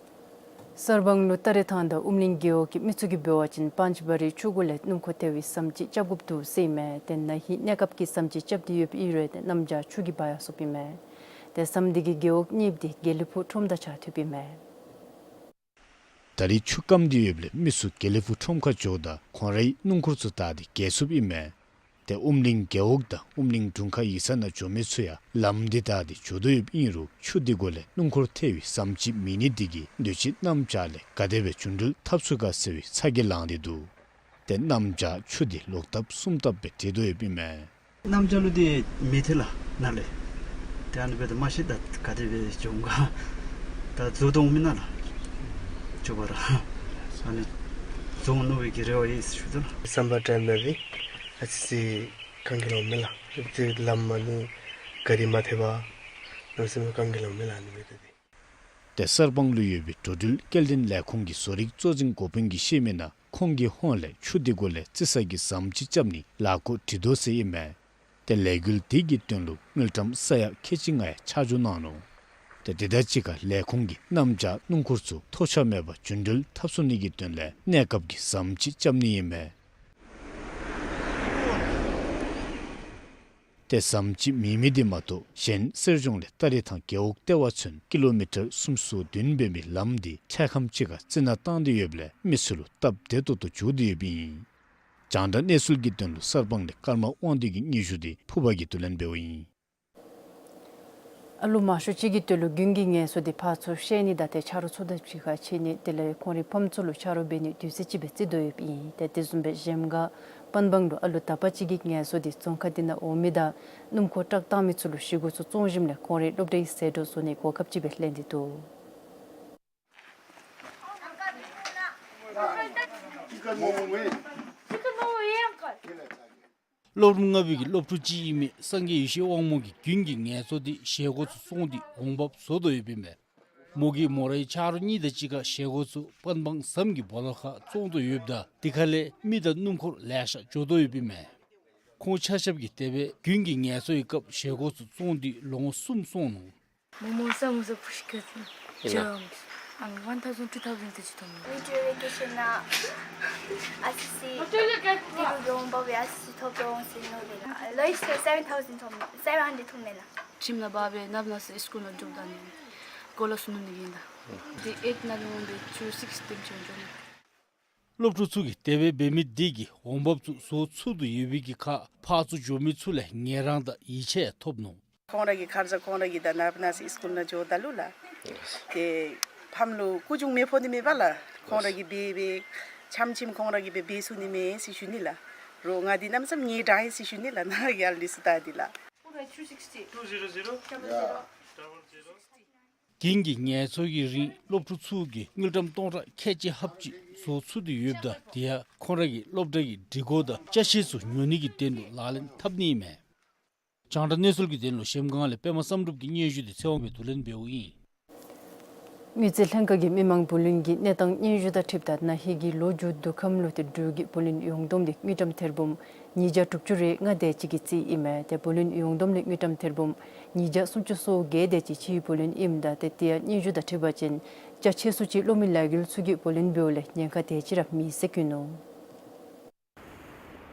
གསར་སྤང་ལུ་སྟ་རེ་ཐང་དང་ཨུམ་གླིང་རྒེད་འོག་གི་མི་ཚུ་གིས་འབད་བ་ཅིན་པཱན་ཅི་བ་རི་ཆུ་འགོ་ལས་སྣུམ་འཁོར་ཐལ་བའི་ཟམ་ཅིག་རྐྱབ་དགོཔ་འདུག་ཟེར་ཨིན་མས། ཏེ་ན་ཧིང་གནས་སྐབས་ཀྱི་ཟམ་ཅིག་རྐྱབ་སྟེ་ཡོདཔ་ཨིན་རུང་ཏེ་གནམ་བྱཱར་ཆུ་གིས་འབག་ཡར་སོཔ་ཨིན་མས། ཏེ་ཟམ་འདི་གིས་རྒེད་འོག་གཉིས་འདི་དགེ་ལེགས་ཕུག་ཁྲོམ་དང་ཕྱད་ཐུབ་ཨིན་མས། ད་རེས་ཆུ་སྐམ་སྟེ་ཡོདཔ་ལས་མི་ཚུ་དགེ་ལེགས་ཕུག་ཁྲོམ་ཁར་འགྱོཝ་ད་ཁོང་རའི་སྣུམ་འཁོར་ཚུ་བཏགས་ཏེ་འགྱེལ་སོཔ་ཨིན་མས། ཏེ་ཨུམ་གླིང་རྒེད་འོག་དང་ཨུམ་གླིང་དྲུང་ཁག་ཡིག་ཚང་ནང་འགྱོ་མི་ཚུ་ཡང་ལམ་འདི་བདའ་སྟེ་འགྱོ་དོ་ཡོདཔ་ཨིན་རུང་ཆུ་འདི་འགོ་ལས་སྣུམ་འཁོར་ཐལ་བའི་ཟམ་ཅིག་མེད་ནི་འདི་གིས་དུས་ཅི་གནམ་བྱཱར་ལས་ག་དེ་སྦེ་རྒྱུན་འགྲུལ་འཐབ་ཚུགས་ག་ཟེར་བའི་ཚ་གྱང་ལངས་ཏེ་འདུག། ཏེ་གནམ་བྱཱར་ཆུ་འདི་ལོག་ལྟབ་གསུམ་ལྟབ་སྦེ་འགྲིལ་དོ་ཡོདཔ་ཨིན་མས། གནམ་བྱཱར་ལུ་འདི་མེ་ཐལ་ལགས་ནཱ་ལས། ཏེ་ཨ་ནི་འབདཝ་ད་མ་ཤེས་ད་ག་དེ་སྦེ་འགྱོ་འོང་ག། ད་འགྱོ་དོ་འོང་མེན་ན་ལགས། འགྱོ་བར་ཨ་ནི་འགྱོ་འོང་མནོ་བའི་གི་རེ་བ་ཡོད་ཟེར་ཞུ་དོ་ལགས། ཟམ་པ་དྲན་མེད་པའི་ཨ་ཙི་ཙི་དཀའ་ངལ་འོང་མས་ལགས། ཏེ་ལམ་ཨ་ནི་ག་རི་མ་ཐལ་བར་ནང་སེམས་དཀའ་ངལ་འོང་མས་ལགས་ཨ་ནི་འབདཝ་ད་འདི། ཏེ་གསར་སྤང་ལུ་ཡོད་པའི་འགྲོ་འགྲུལ་སྐྱེལ་འདྲེན་ལས་ཁུངས་ཀྱི་བཟོ་རིག་གཙོ་འཛིན་འགོ་དཔོན་གྱིས་བཤད་མི་ནང་ཁོང་གི་ཧོངས་ལས་ཆུ་འདི་འགོ་ལས་རྩི་ས་གི་ཟམ་ཅིག་རྐྱབ་ནི་ལཱ་འགོ་འགྲིལ་དོ་ཟེར་ཨིན་མས། ཏེ་ལས་འགུལ་འདི་གི་དོན་ལུ་དངུལ་ཀྲམ་ས་ཡ་ཁལ་གཅིག་ལྔ་ཡང་ཆ་འཇོག་གནང་ནུག། ཏེ་དེ་དང་གཅིག་ཁར་ལས་ཁུངས་ཀྱིས་གནམ་བྱཱར་སྣུམ་འཁོར་ཚུ་ཐོགས་ཆགས་མེད་པར་རྒྱུན་འགྲུལ་འཐབ་ཚུགས་ནི་གི་དོན་ལས་གནས་སྐབས་ཀྱི་ཟམ་ཅིག་རྐྱབ་ནི་ཨིན་མས། ཏེ་ཟམ་ཅིག་མེད་མི་འདི་མ་གཏོགས་གཞན་གསེར་ལྗོངས་ལས་སྟ་རེ་ཐང་རྒེད་འོག་ལྟེ་བ་ཚུན་ཀི་ལོ་མི་ཊར་སུམ་ཅུ་སོ་བདུན་འབད་མི་ལམ་འདི་འཕྲལ་ཁམས་ཅིག་ཁར་རྩི་ནག་བཏང་སྟེ་ཡོདཔ་ལས་མི་ཚུ་ལུ་སྟབས་བདེ་ཏོག་ཏོ་འགྱོ་སྟེ་ཡོདཔ་ཨིན། རྒྱང་བསྒྲགས་གནས་ཚུལ་གྱི་དོན་ལུ་གསར་སྤང་ལས་ཀརྨ་དབང་འདུས་ཀྱི་སྙན་ཞུ་འདི་ཕུར་པ་གིས་བསྡུ་ལེན་འབདཝ་ཨིན། ཨ་ལུ་མང་ཤོས་ཅིག་གི་དོན་ལུ་རྒྱུན་གྱི་ངལ་གསོ་འདི་ཕར་ཚུར་བཤལ་ནི་དང་ཏེ་ཆ་རོགས་ཚུ་དང་གཅིག་ཁར་ཕྱད་ནི་དེ་ལས་ཁོང་རའི་ཕམ་ཚུ་ལུ་ཆ་རོགས་འབད་ནི་དུས་ཚོད་ཅིག་སྦེ་བརྩི་དོ་ཡོདཔ་ཨིན། ཏེ་དེ་བཟུམ་སྦེ་གཞལམ་སྒང་པན་སྦང་ལུ་ཨ་ལུ་དག་པ་ཅིག་གི་ངལ་གསོ་འདི་བཙོན་ཁང་འདི་ནང་འོང་མི་དང་སྣུམ་འཁོར་བཀྲག་བཏང་མི་ཚུ་ལུ་བཞེས་སྒོ་ཚུ་བཙོང་ཞིནམ་ལས་ཁོང་རའི་སློབ་གྲྭའི་ཟད་འགྲོ་བཟོ་ནིའི་གོ་སྐབས་ཅིག་སྦེ་ལེན་ཏེ་འདུག། སློབ་རིམ་ལྔ་པའི་གི་སློབ་ཕྲུག་ཅིག་ཨིན་མི་སངས་རྒྱས་ཡེ་ཤེས་དབང་མོ་གིས་རྒྱུན་གྱི་ངལ་གསོ་འདི་བཞེས་སྒོ་ཚུ་བཙོང་སྟེ་འོང་འབབ་བཟོ་དོ་ཡོདཔ་ཨིན་མས། མོ་གིས་མོ་རའི་ཆ་རོགས་གཉིས་དང་གཅིག་ཁར་བཞེས་སྒོ་ཚུ་པན་སྦང་ཟམ་གྱི་སྦོ་ལོགས་ཁར་བཙོང་དོ་ཡོདཔ་ད་དེ་ཁ་ལས་མི་དང་སྣུམ་འཁོར་ལེ་ཤ་འགྱོ་དོ་ཡོདཔ་ཨིན་མས། ཁོང་ཆ་ཁྱབ་ཀྱིས་དེ་སྦེ་རྒྱུན་གྱི་ངལ་གསོའི་སྐབས་བཞེས་སྒོ་ཚུ་བཙོང་སྟེ་ལོ་ངོ་གསུམ་སོང་ནུག། One thousand, two thousand དེ་ཅིག་ཐོབ་ནུག། Winter vacation ནང་ཨ་ཙི་ཙི་ཏི་རུ་འོང་འབབ་ཨ་ཙི་ཙི་ཐོབ་འོང་ཟེར་མནོ་སྦེ་ལགས། Lowest seven thousand ཐོབ་ནུག། seven hundred ཐོབ་མས་ལགས། ཁྱིམ་ནང་འབག་སྦེ་ནབ་ནང་སི་སི་ཀུལ་ནང་འགྱོཝ་ད་ནི་གོ་ལ་སུ་ནུ་ནི་གིན་ད། དེ་ཨེཊ་ནང་ལུ་འོང་སྦེ་ཆུ་སིཀསི་དེམ་ཅིག་འགྱོ་ནི། སློབ་ཕྲུག་ཚུ་གིས་དེ་སྦེ་འབད་མི་འདི་གིས་འོང་འབབ་ཚུ་བཟོ་ཚུགས་དོ་ཡོད་པའི་གི་ཁར་ཕར་ཚུར་འགྱོ་མི་ཚུ་ལས་ངལ་རངས་དང་ཡིད་ཆེས་ཐོབ་ནུག། ཁོང་ར་གི་ཁར་ས་ཁོང་ར་གི་ད་ནབ་ནང་སི་སི་ཀུལ་ནང་འགྱོཝ་ད་ལུ་ལགས། ཏེ་ཕམ་ལུ་སྐུ་གྱོང་མེད་ཕོག་ནི་མེད་པ་ལགས། ཁོང་ར་གིས་འབད་འབད་ཆམ་ཆིམ་ཁོང་ར་གིས་འབད་འབད་ཚུགས་ནི་མས་ཟེར་ཞུ་ནི་ལགས། རོགས་ང་འདི་གནམ་མེད་ས་མེད་ངལ་རངས་ཡི་ཟེར་ཞུ་ནི་ལགས། ནཱ་གི་ཨ་ལུ་ཚུ་ད་འདི་ལགས། རྒྱུན་གྱི་ངལ་གསོ་གི་རིང་སློབ་ཕྲུག་ཚུ་གིས་དངུལ་ཀྲམ་སྟོང་ཕྲག་ཁལ་གཅིག་ལྷགཔ་ཅིག་བཟོ་ཚུགས་ཏེ་ཡོདཔ་ད་དེ་ཡང་ཁོང་ར་གི་སློབ་གྲྭ་གི་སྒྲིག་གོ་དང་ཅ་ཆས་ཚུ་ཉོ་ནི་གི་དོན་ལུ་ལག་ལེན་འཐབ་ནི་ཨིན་མས། རྒྱང་བསྒྲགས་གནས་ཚུལ་གྱི་དོན་ལུ་གཞལམ་སྒང་ལས་པདྨ་བསམ་གྲུབ་ཀྱི་སྙན་ཞུ་འདི་ཚེ་དབང་སྦེ་བསྡུ་ལེན་འབདཝ་ཨིན། དངུལ་རྩིས་ལྷན་ཁག་གིས་མི་མང་བུ་ལོན་གྱི་གནས་སྟངས་སྙན་ཞུ་དང་འཁྲིལཝ་ད་ན་ཧིང་གི་ལོ་མཇུག་བསྡུ་ཁམས་ལུ་ཏེ་འབྲུག་གི་བུ་ལོན་ཡོངས་བསྡོམས་འདི་དངུལ་ཀྲམ་ཐེར་འབུམ་ཉིས་བརྒྱ་དྲུག་ཅུ་རེ་ལྔ་དེ་ཅིག་གི་རྩིས་ཨིན་མས། ཏེ་བུ་ལོན་ཡོངས་བསྡོམས་ལས་དངུལ་ཀྲམ་ཐེར་འབུམ་ཉིས་བརྒྱ་སུམ་ཅུ་སོ་བརྒྱད་དེ་ཅིག་ཕྱིའི་བུ་ལོན་ཨིནམ་ད་ཏེ་དེ་ཡང་སྙན་ཞུ་དང་འཁྲིལ་བ་ཅིན་རྒྱ་ཆེ་སུ་ཅིག་གློག་མེ་ལས་འགུལ་ཚུ་གི་བུ་ལོན་འབདཝ་ལས་ཉེན་ཁ་དེ་ཅིག་ར་མེད་ཟེར་བཀོད་ནུག།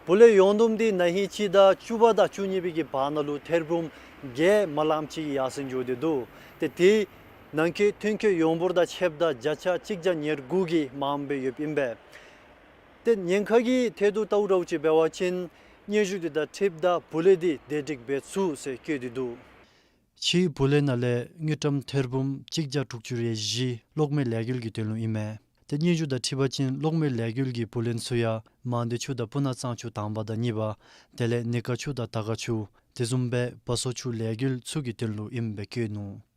བུ་ལོན་ཡོངས་བསྡོམས་འདི་ན་ཧིང་སྤྱི་ཟླ་བཅུ་པ་དང་བཅུ་གཉིས་པའི་གི་བར་ན་ལུ་ཐེར་འབུམ་བརྒྱད་མ་ལངམ་ཅིག་ཡར་སེང་འགྱོ་སྟེ་འདུག། ཏེ་དེ་ནང་འཁོད་ཐོན་སྐྱེད་ཡོངས་འབོར་དང་ཕྱདཔ་ད་བརྒྱ་ཆ་གཅིག་བརྒྱ་ཉེར་དགུ་གིས་མངམ་སྦེ་ཡོདཔ་ཨིན་པས། ཏེ་ཉེན་ཁ་གི་ཐད་དུ་ལྟཝ་ད་ཅིག་འབད་བ་ཅིན་སྙན་ཞུ་འདི་དང་འཁྲིལཝ་ད་བུ་ལོན་འདི་བདེ་སྒྲིག་འབད་ཚུགས་ཟེར་བཀོད་དེ་འདུག། ཕྱིའི་བུ་ལོན་ནང་ལས་དངུལ་ཀྲམ་ཐེར་འབུམ་གཅིག་བརྒྱ་དྲུག་ཅུ་རེ་བཞི་གློག་མེ་ལས་འགུལ་གྱི་དོན་ལུ་ཨིན་མས། ཏེ་སྙན་ཞུ་དང་འཁྲིལ་བ་ཅིན་གློག་མེ་ལས་འགུལ་གྱི་བུ་ལོན་ཚུ་ཡང་མང་སྡེ་ཆུ་དང་སྤུ་ན་གཙང་ཆུ་དང་པ་དང་གཉིས་པ་དེ་ལས་ནི་ཀ་ཆུ་དང་དར་དཀར་ཆུ་དེ་བཟུམ་སྦེ་བ་སོ་ཆུ་ལས་འགུལ་ཚུ་གི་དོན་ལུ་ཨིནམ་སྦེ་བཀོད་ནུག།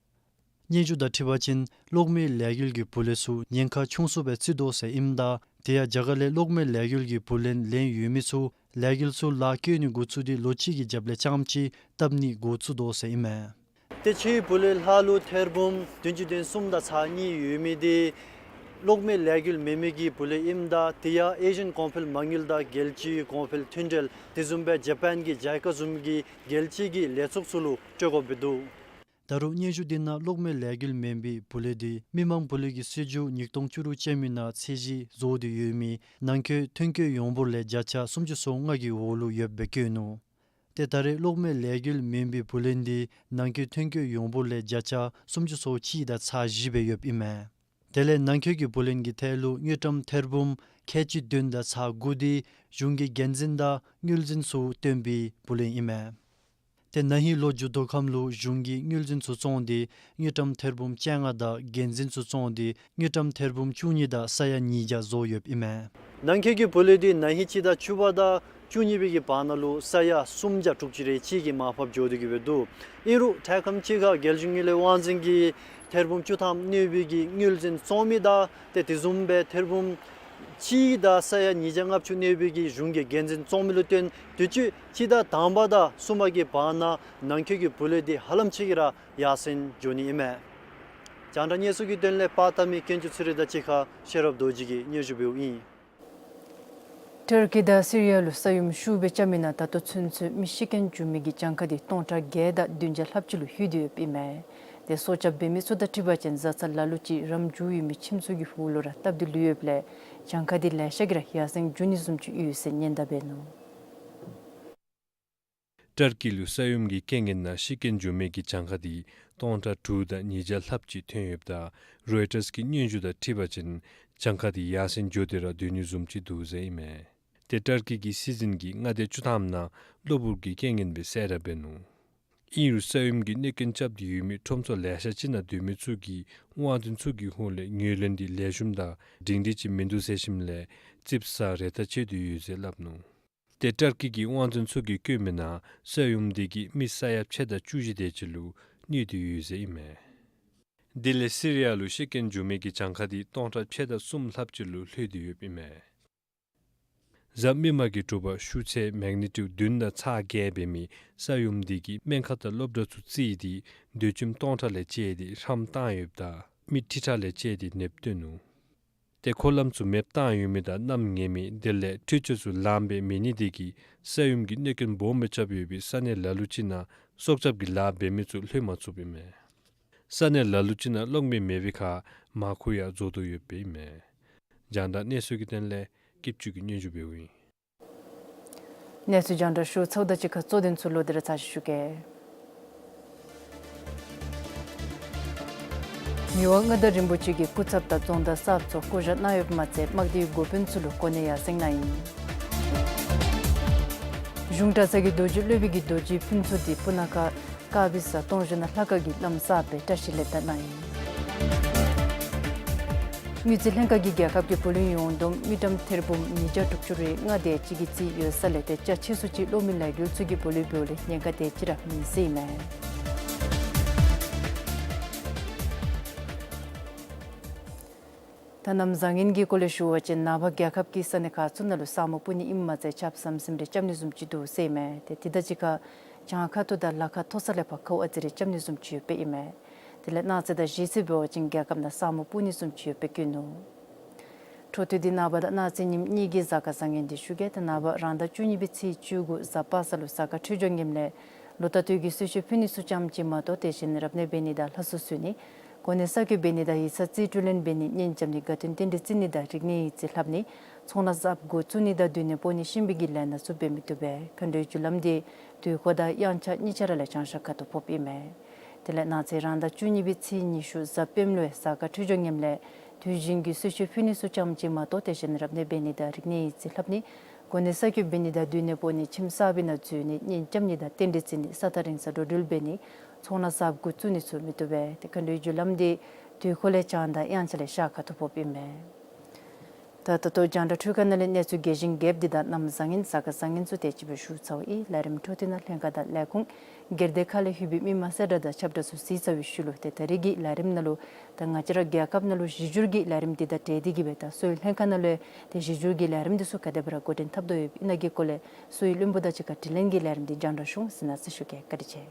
སྙན་ཞུ་དང་འཁྲིལ་བ་ཅིན་གློག་མེ་ལས་འགུལ་གྱི་བུ་ལོན་ཚུ་ཉེན་ཁ་ཆུང་སུ་སྦེ་བརྩི་དོ་ཟེར་ཨིནམ་ད་དེ་ཡང་རྒྱ་གར་ལས་གློག་མེ་ལས་འགུལ་གྱི་བུ་ལོན་ལེན་ཡོད་མི་ཚུ་ལས་འགུལ་ཚུ་ལཱ་བཀོལ་ནི་འགོ་བཙུགས་ཏེ་ལོ་གཅིག་གི་རྒྱབ་ལས་རྐྱངམ་ཅིག་བཏབ་ནི་འགོ་བཙུགས་དོ་ཟེར་ཨིན་མས། ཏེ་ཕྱིའི་བུ་ལོན་ལྷག་ལུ་ཐེར་འབུམ་བདུན་ཅུ་དོན་གསུམ་དང་ཚག་གཉིས་ཡོད་མི་འདི་གློག་མེ་ལས་འགུལ་མེད་མི་གི་བུ་ལོན་ཨིནམ་ད་དེ་ཡང་ཨེ་ཤིཡན་གོང་འཕེལ་མ་དངུལ་དང་རྒྱལ་སྤྱིའི་གོང་འཕེལ་མཐུན་འབྲེལ་དེ་བཟུམ་སྦེ་ཇ་པཱན་གྱི་ཇའི་ཀ་བཟུམ་གྱི་རྒྱལ་སྤྱི་གི་ལས་ཚོགས་ཚུ་ལུ་སྤྲོད་དགོཔ་སྦེ་འདུག། ད་རུང་སྙན་ཞུ་འདི་ནང་གློག་མེ་ལས་འགུལ་མེན་པའི་བུ་ལོན་འདི་མི་མང་བུ་ལོན་གྱི་སྲིད་བྱུས་ཉིས་སྟོང་བཅུ་དྲུག་ཅན་མའི་ནང་ཚད་གཞི་བཟོ་སྟེ་ཡོད་མི་ནང་འཁོད་ཐོན་སྐྱེད་ཡོངས་འབོར་ལས་བརྒྱ་ཆ་སུམ་ཅུ་སོ་ལྔ་གི་འོག་ལུ་ཡོདཔ་སྦེ་བཀོད་ནུག། ཏེ་ད་རེས་གློག་མེ་ལས་འགུལ་མེན་པའི་བུ་ལོན་འདི་ནང་འཁོད་ཐོན་སྐྱེད་ཡོངས་འབོར་ལས་བརྒྱ་ཆ་སུམ་ཅུ་སོ་གཅིག་དང་ཚག་བཞི་སྦེ་ཡོདཔ་ཨིན་མས། དེ་ལས་ནང་འཁོད་ཀྱི་བུ་ལོན་གྱི་ཐད་ལུ་དངུལ་ཀྲམ་ཐེར་འབུམ་ཁལ་གཅིག་བདུན་དང་ཚག་དགུ་འདི་གཞུང་གི་འགན་འཛིན་དང་དངུལ་འཛིན་ཚུ་བཏོན་པའི་བུ་ལོན་ཨིན་མས། ཏེ་ན་ཧིང་ལོ་མཇུག་བསྡུ་ཁམས་ལུ་གཞུང་གིས་དངུལ་འཛིན་ཚུ་བཙོང་སྟེ་དངུལ་ཀྲམ་ཐེར་འབུམ་བཅོ་ལྔ་དང་འགན་འཛིན་ཚུ་བཙོང་སྟེ་དངུལ་ཀྲམ་ཐེར་འབུམ་བཅུ་གཉིས་དང་ས་ཡ་ཉིས་བརྒྱ་བཟོ་ཡོདཔ་ཨིན་མས། ནང་འཁོད་ཀྱི་བུ་ལོན་འདི་ན་ཧིང་སྤྱི་ཟླ་བཅུ་པ་དང་བཅུ་གཉིས་པའི་གི་བར་ན་ལུ་ས་ཡ་སུམ་བརྒྱ་དྲུག་ཅུ་རེ་གཅིག་གིས་མར་ཕབ་འགྱོ་སྟེ་གི་སྦེ་འདུག། ཨིན་རུང་ཐད་ཁམས་ཅིག་ཁར་རྒྱལ་གཞུང་དངུལ་ལས་དབང་འཛིན་གྱིས་ཐེར་འབུམ་བཅུ་ཐམ་གནོད་པའི་གི་དངུལ་འཛིན་བཙོང་མི་དང་ཏེ་དེ་བཟུམ་སྦེ་ཐེར་འབུམ་གཅིག་དང་ས་ཡ་ཉིས་བརྒྱ་ལྔ་བཅུ་གནོད་པའི་གི་གཞུང་གི་འགན་འཛིན་བཙོང་མི་ལུ་བརྟེན་དུས་ཅི་སྤྱི་ཟླ་དང་པ་དང་གསུམ་པ་གི་བར་ན་ནང་འཁོད་ཀྱི་བུ་ལོན་འདི་ཧ་ལམ་ཅིག་གིས་ར་ཡར་སེང་འགྱོ་ནི་ཨིན་མས། རྒྱང་བསྒྲགས་གནས་ཚུལ་གྱི་དོན་ལས་པར་བཏབ་མི་ཀུན་སྤྱོད་ཚེ་རིང་དང་གཅིག་ཁར་ཤེས་རབ་རྡོ་རྗེ་གིས་སྙན་ཞུ་འབདཝ་ཨིན། ཏུར་ཀི་དང་སི་རི་ཡ་ལུ་ས་ཡོམ་ཤུགས་སྦེ་རྐྱབ་མི་ནང་ད་ལྟོ་ཚུན་ཚོད་མི་ཤི་རྐྱེན་བྱུང་མི་གི་གྱངས་ཁ་འདི་སྟོང་ཕྲག་བརྒྱད་དང་བདུན་བརྒྱ་ལྷགཔ་ཅིག་ལུ་ལྷོད་དེ་ཡོདཔ་ཨིན་མས། ཏེ་སྲོག་སྐྱབས་འབད་མི་ཚུ་དང་འཁྲིལ་བ་ཅིན་བཟའ་ཚང་ལ་ལུ་ཅིག་རམ་འཇུ་ཡོད་མི་ཁྱིམ་ཚུ་གི་ཧོངས་ལུ་ར་བཏབ་སྟེ་ལུས་ཡོདཔ་ལས་གྱངས་ཁ་འདི་ལེ་ཤ་གིས་ར་ཡར་སེང་འགྱོ་ནི་བཟུམ་ཅིག་ཡོད་ཟེར་སྙན་དར་འབད་ནུག། ཏུར་ཀི་ལུ་ས་ཡོམ་གྱི་རྐྱེན་ངན་ནང་ཤི་རྐྱེན་བྱུང་མི་གི་གྱངས་ཁ་འདི་སྟོང་ཕྲག་དྲུག་དང་ཉིས་བརྒྱ་ལྷགཔ་ཅིག་ཐོན་ཡོདཔ་ད་རོའི་ཊརས་ཀྱི་སྙན་ཞུ་དང་འཁྲིལ་བ་ཅིན་གྱངས་ཁ་འདི་ཡར་སེང་འགྱོ་སྟེ་ར་སྡོད་ནི་བཟུམ་ཅིག་འདུག་ཟེར་ཨིན་མས། ཏེ་ཏུར་ཀི་གི་སྲིད་འཛིན་གྱིས་མངའ་སྡེ་བཅུ་ཐམ་ནང་གློ་བུར་གྱི་རྐྱེན་ངན་སྦེ་གསལ་བསྒྲགས་འབད་ནུག། ཨིན་རུང་ས་ཡོམ་གྱི་གནོད་རྐྱེན་རྐྱབ་སྟེ་ཡོད་མི་ཁྲོམ་ཚོགས་ལེ་ཤ་ཅིག་ནང་སྡོད་མི་ཚུ་གིས་དབང་འཛིན་ཚུ་གི་ཧོངས་ལས་ངོས་ལེན་འདི་ལེགས་ཤོམ་དང་སྒྲིང་སྒྲིང་ཅིག་མིན་འདུག་ཟེར་ཞིནམ་ལས་ཙིགཔ་ཟ་རེ་ཐག་ཆོད་དེ་ཡོད་ཟེར་སླབ་ནུག། ཏེ་ཏུར་ཀི་གི་དབང་འཛིན་ཚུ་གིས་བཀོད་མི་ནང་ས་ཡོམ་འདི་གིས་མི་ས་ཡ་ཕྱེད་དང་བཅུ་བཞི་དེ་ཅིག་ལུ་གནོད་དེ་ཡོད་ཟེར་ཨིན་མས། དེ་ལས་སི་རི་ཡ་ལུ་ཤི་རྐྱེན་བྱུང་མི་གི་གྱངས་ཁ་འདི་སྟོང་ཕྲག་ཕྱེད་དང་གསུམ་ལྷགཔ་ཅིག་ལུ་ལྷོད་དེ་ཡོདཔ་ཨིན་མས། གཟའ་མིག་དམར་གྱི་དྲོ་པ་ཤུགས་ཚད་མེག་ནི་ཊིའུཌ་བདུན་དང་ཚག་བརྒྱད་འབད་མི་ས་ཡོམ་འདི་གིས་སྨན་ཁང་དང་སློབ་གྲྭ་ཚུ་རྩིས་ཏེ་སྡོད་ཁྱིམ་སྟོང་ཕྲག་ལས་བཅད་དེ་ཧྲམ་བཏང་ཡོདཔ་ད་མི་ཁྲི་ཕྲག་ལས་བཅད་དེ་ནདཔ་བཏོན་ནུག། ཏེ་འཁོར་ལམ་ཚུ་མེདཔ་བཏང་ཡོད་མི་དང་གནམ་ངན་མི་དེ་ལས་འཕྲུལ་ཆས་ཚུ་ལངམ་སྦེ་མེད་ནི་དེ་གིས་ས་ཡོམ་གྱི་གནོད་རྐྱེན་སྦོམ་སྦེ་རྐྱབ་ཡོད་པའི་ས་གནས་ལ་ལུ་ཅིག་ནང་སྲོག་སྐྱབས་ཀྱི་ལཱ་འབད་མི་ཚུ་ལྷོད་མ་ཚུགསཔ་ཨིན་མས། ས་གནས་ལ་ལུ་ཅིག་ནང་གློག་མེ་མེད་པའི་ཁར་མར་ཁུ་ཡང་རྫོགས་དོ་ཡོདཔ་ཨིན་མས། རྒྱང་བསྒྲགས་གནས་ཚུལ་གྱི་དོན་ལས་སྐྱིད་ཆུ་གིས་སྙན་ཞུ་འབདཝ་ཨིན། གནས་ཚུལ་རྒྱང་བསྒྲགས་ཞུ་ཚརཝ་དང་གཅིག་ཁར་གཙོ་དོན་ཚུ་ལོག་སྟེ་ར་ཚར་ཅིག་ཞུ་གེ། མི་དབང་མངའ་བདག་རིན་པོ་ཆེ་གི་སྐུ་ཚབ་དང་རྫོང་བདག་གསརཔ་ཚུ་བསྐོ་བཞག་གནང་ཡོདཔ་མ་ཚད་དམག་སྡེའི་འགོ་དཔོན་ཚུ་ལུ་གོ་གནས་ཡར་སེང་གནང་ཡི། གཞུང་གྲྭ་ཚང་གི་རྡོ་རྗེ་སློབ་དཔོན་གྱི་རྡོ་རྗེ་ཕུན་ཚོགས་འདི་སྤུ་ན་ཁ་དཀར་སྦི་ས་སྟོང་བཞི་ནང་ལྷ་ཁང་གི་བླམ་གསརཔ་སྦེ་བཀྲིས་ལེགས་དར་གནང་ཡི། དངུལ་རྩིས་ལྷན་ཁག་གིས་རྒྱལ་ཁབ་ཀྱི་བུ་ལོན་ཡོངས་བསྡོམས་དངུལ་ཀྲམ་ཐེར་འབུམ་ཉིས་བརྒྱ་དྲུག་ཅུ་རེ་ལྔ་དེ་ཅིག་གི་རྩིས་ཡོད་ས་ལས་ཏེ་རྒྱ་ཆེ་སུ་ཅིག་གློག་མེ་ལས་འགུལ་ཚུ་གི་བུ་ལོན་འབདཝ་ལས་ཉེན་ཁ་དེ་ཅིག་ར་མེད་ཟེར་ཨིན་མས། ད་གནམ་བཟང་ངན་གྱི་སྐོར་ལས་ཞུ་བ་ཅིན་ནངས་པ་རྒྱལ་ཁབ་ཀྱི་ས་གནས་ཁག་ཚུ་ནང་ལུ་ས་སྨུག་སྤུབ་ནི་ཨིནམ་མ་ཚད་ཆརཔ་ཟམ་ཟིམ་རེ་རྐྱབ་ནི་བཟུམ་ཅིག་འདུག་ཟེར་ཨིན་མས། ཏེ་དེ་དང་གཅིག་ཁར་གྱངས་ཁ་ཐུག་དང་ལ་ཁ་མཐོ་ས་ལས་ཕར་ཁཝ་ཨ་ཙི་རེ་རྐྱབ་ནི་བཟུམ་ཅིག་ཡོདཔ་ཨིན་མས། དེ་ལས་གནངས་ཚེ་དང་གཞེས་ཚེ་འབད་བ་ཅིན་རྒྱལ་ཁབ་ནང་ས་སྨུག་སྤུ་ནི་གསུམ་ཅིག་ཡོདཔ་སྦེ་བཀོད་ནུག། འཕྲོ་མཐུད་དེ་ནངས་པ་དང་གནངས་ཚེ་ཉིནམ་གཉིས་ཀྱི་གཟའ་སྐར་བཟང་ངན་འདི་ཞུ་གེ། ཏེ་ནངས་པ་རང་ཟླ་བཅུ་གཉིས་པའི་ཚེས་བཅུ་དགུ་གཟའ་པ་སངས་ལུ་གཟའ་སྐར་འཕྲོད་སྦྱོར་ངནམ་ལས་ལོ་ལྟར་དུས་ཀྱི་གསོལ་མཆོད་ཕུལ་ནི་ཚུ་ཙམ་ཅིག་མ་གཏོགས་དེ་བཞིན་རབ་གནས་འབད་ནི་དང་ལྷ་གསོལ་གསོལ་ནི་གོ་གནས་གསར་བསྐོ་འབད་ནི་དང་ཡིག་ཚང་རྩིས་སྤྲོད་ལེན་འབད་ནི་གཉེན་རྐྱབ་ནི་དགའ་སྟོན་རྟེན་འབྲེལ་བརྩི་ནི་དང་རིག་གནས་ཡིག་རྩིས་ལྷབ་ནི་ཚོང་ལཱ་གཟབ་འགོ་བཙུགས་ནི་དང་སྡོད་གནས་སྤོ་ནི་གཤིན་པོའི་གི་ལས་སྣ་ཚུ་འབད་མི་བཏུབ་པས། མཁའ་འགྲོའི་རྒྱུ་ལམ་འདི་དུས་འཁོར་དང་དབྱངས་འཆར་གཉིས་ཆ་ར་ལས་བྱང་ཤར་ཁ་ཐུག་ཕོགཔ་ཨིན་མས། དེ་ལས་གནངས་ཚེ་རང་ཟླ་བཅུ་གཉིས་པའི་ཚེས་ཉི་ཤུ་གཟའ་སྤེནམ་ལུ་གཟའ་སྐར་འཕྲོད་སྦྱོར་ངནམ་ལས་དུས་བཞིན་གྱི་གསོལ་མཆོད་ཕུལ་ནི་ཚུ་ཙམ་ཅིག་མ་གཏོགས་དེ་བཞིན་རབ་གནས་འབད་ནི་དང་རིག་གནས་ཡིག་རྩིས་ལྷབ་ནི་གོ་གནས་གསར་བསྐོ་འབད་ནི་དང་སྡོད་གནས་སྤོ་ནི་ཁྱིམ་གསར་པའི་ནང་འཛུལ་ནི་གཉེན་རྐྱབ་ནི་དང་རྟེན་འབྲེལ་བརྩི་ནི་ས་ཐག་རིང་ས་འགྲོ་འགྲུལ་འབད་ནི་ཚོང་ལཱ་གཟབ་འགོ་བཙུགས་ནི་ཚུ་མི་བཏུབ་པས། ཏེ་མཁའ་འགྲོའི་རྒྱུ་ལམ་འདི་དུས་འཁོར་ལས་བྱང་དང་དབྱངས་འཆར་ལས་ཤར་ཁ་ཐུག་ཕོགཔ་ཨིན་མས། ད་ད་ལྟོ་རྒྱང་བསྒྲགས་འཕྲུལ་ཁང་ནང་ལས་གནས་ཚུལ་རྒྱས་ཤིང་རྒྱསཔ་འདི་དང་གནམ་བཟང་ངན་གཟའ་སྐར་བཟང་ངན་ཚུ་དེ་ཅིག་སྦེ་ཞུ་ཚརཝ་ཨིན། ལས་རིམ་འཕྲོ་མཐུད་ནང་ལྷན་ཁག་དང་ལས་ཁུངས་སྒེར་སྡེ་ཁག་ལས་ལྷོད་པའི་མི་མང་གསལ་བསྒྲགས་དང་ཁྱབ་བསྒྲགས་ཚུ་གཟིགས་ཚར་བའི་ཤུལ་ལུ་ཏེ་ད་རིས་ཀྱི་ལས་རིམ་ནང་ལུ་ད་ང་བཅས་ར་རྒྱལ་ཁབ་ནང་ལུ་གཞི་འགྱུར་གྱི་ལས་རིམ་འདི་དང་འབྲེལ་ཏེ་གིས་སྦེ་ད་གསོ་བའི་ལྷན་ཁག་ནང་ལུ་ཏེ་གཞི་འགྱུར་གྱི་ལས་རིམ་འདི་ཚུ་ག་དེ་སྦེ་ར་འགོ་འདྲེན་འཐབ་དོ་ཡོདཔ་ཨིན་ན་གི་སྐོར་ལས་གསོ་བའི་བློན་པོ་དང་གཅིག་ཁར་དྲི་ལན་གྱི་ལས་རིམ་འདི་རྒྱང་བསྒྲགས་ཞུ་འོང་། གཟིགས་གནང་ཟེར་ཞུ་གེ། བཀའ་དྲིན་ཆེ།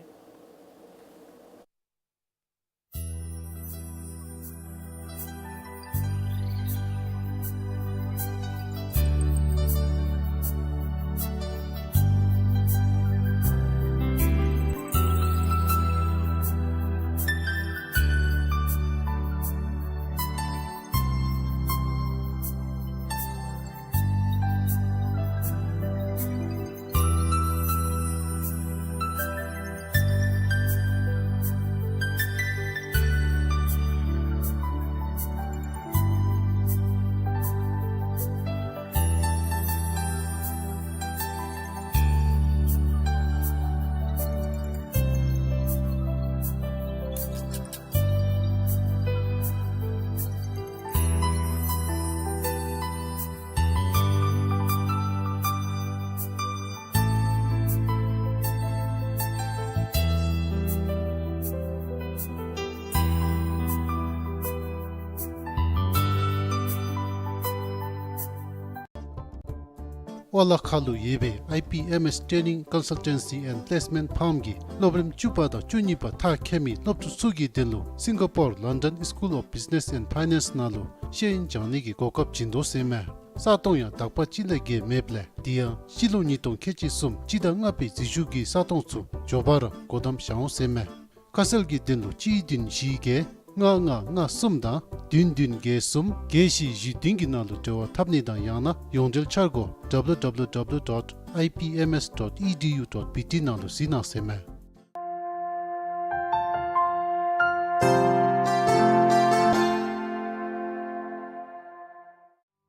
ཝ་ལ་ཁ་ལུ་ཡོད་པའི་ཨའི་པི་ཨེམ་ཨེས་Training Consultancy and Placement Firm གིས་སློབ་རིམ་བཅུ་པ་དང་བཅུ་གཉིས་པ་མཐར་འཁྱོལ་མི་སློབ་ཕྲུག་ཚུ་གི་དོན་ལུ་སིང་ག་པོར་London School of Business and Finance ནང་ལུ་ཤེས་ཡོན་སྦྱང་ནི་གི་གོ་སྐབས་བྱིན་དོ་ཟེར་མས། ས་སྟོང་ཡང་དག་པ་ཅིག་ལས་བརྒལ་མེདཔ་ལས་དེ་ཡང་སྤྱི་ལོ་ཉིས་སྟོང་ཁལ་གཅིག་གསུམ་སྤྱི་ཟླ་ལྔ་པའི་འཛུལ་ཞུགས་ཀྱི་ས་སྟོང་ཚུ་མགྱོགས་པ་ར་སྒོ་བསྡམ་བཞག་འོང་ཟེར་མས། ཁ་གསལ་གྱི་དོན་ལུ་གཅིག་བདུན་བཞི་བརྒྱད་ལྔ་ལྔ་ལྔ་གསུམ་དང་བདུན་བདུན་བརྒྱད་གསུམ་བརྒྱད་བཞི་བཞི་བདུན་གྱི་ནང་ལུ་འབྲེལ་བ་འཐབ་ནི་དང་ཡང་ན་ཡོངས་འབྲེལ་འཆར་སྒོ་W W W dot I P M S dot E D U dot B T ནང་ལུ་གཟིགས་གནང་ཟེར་མས།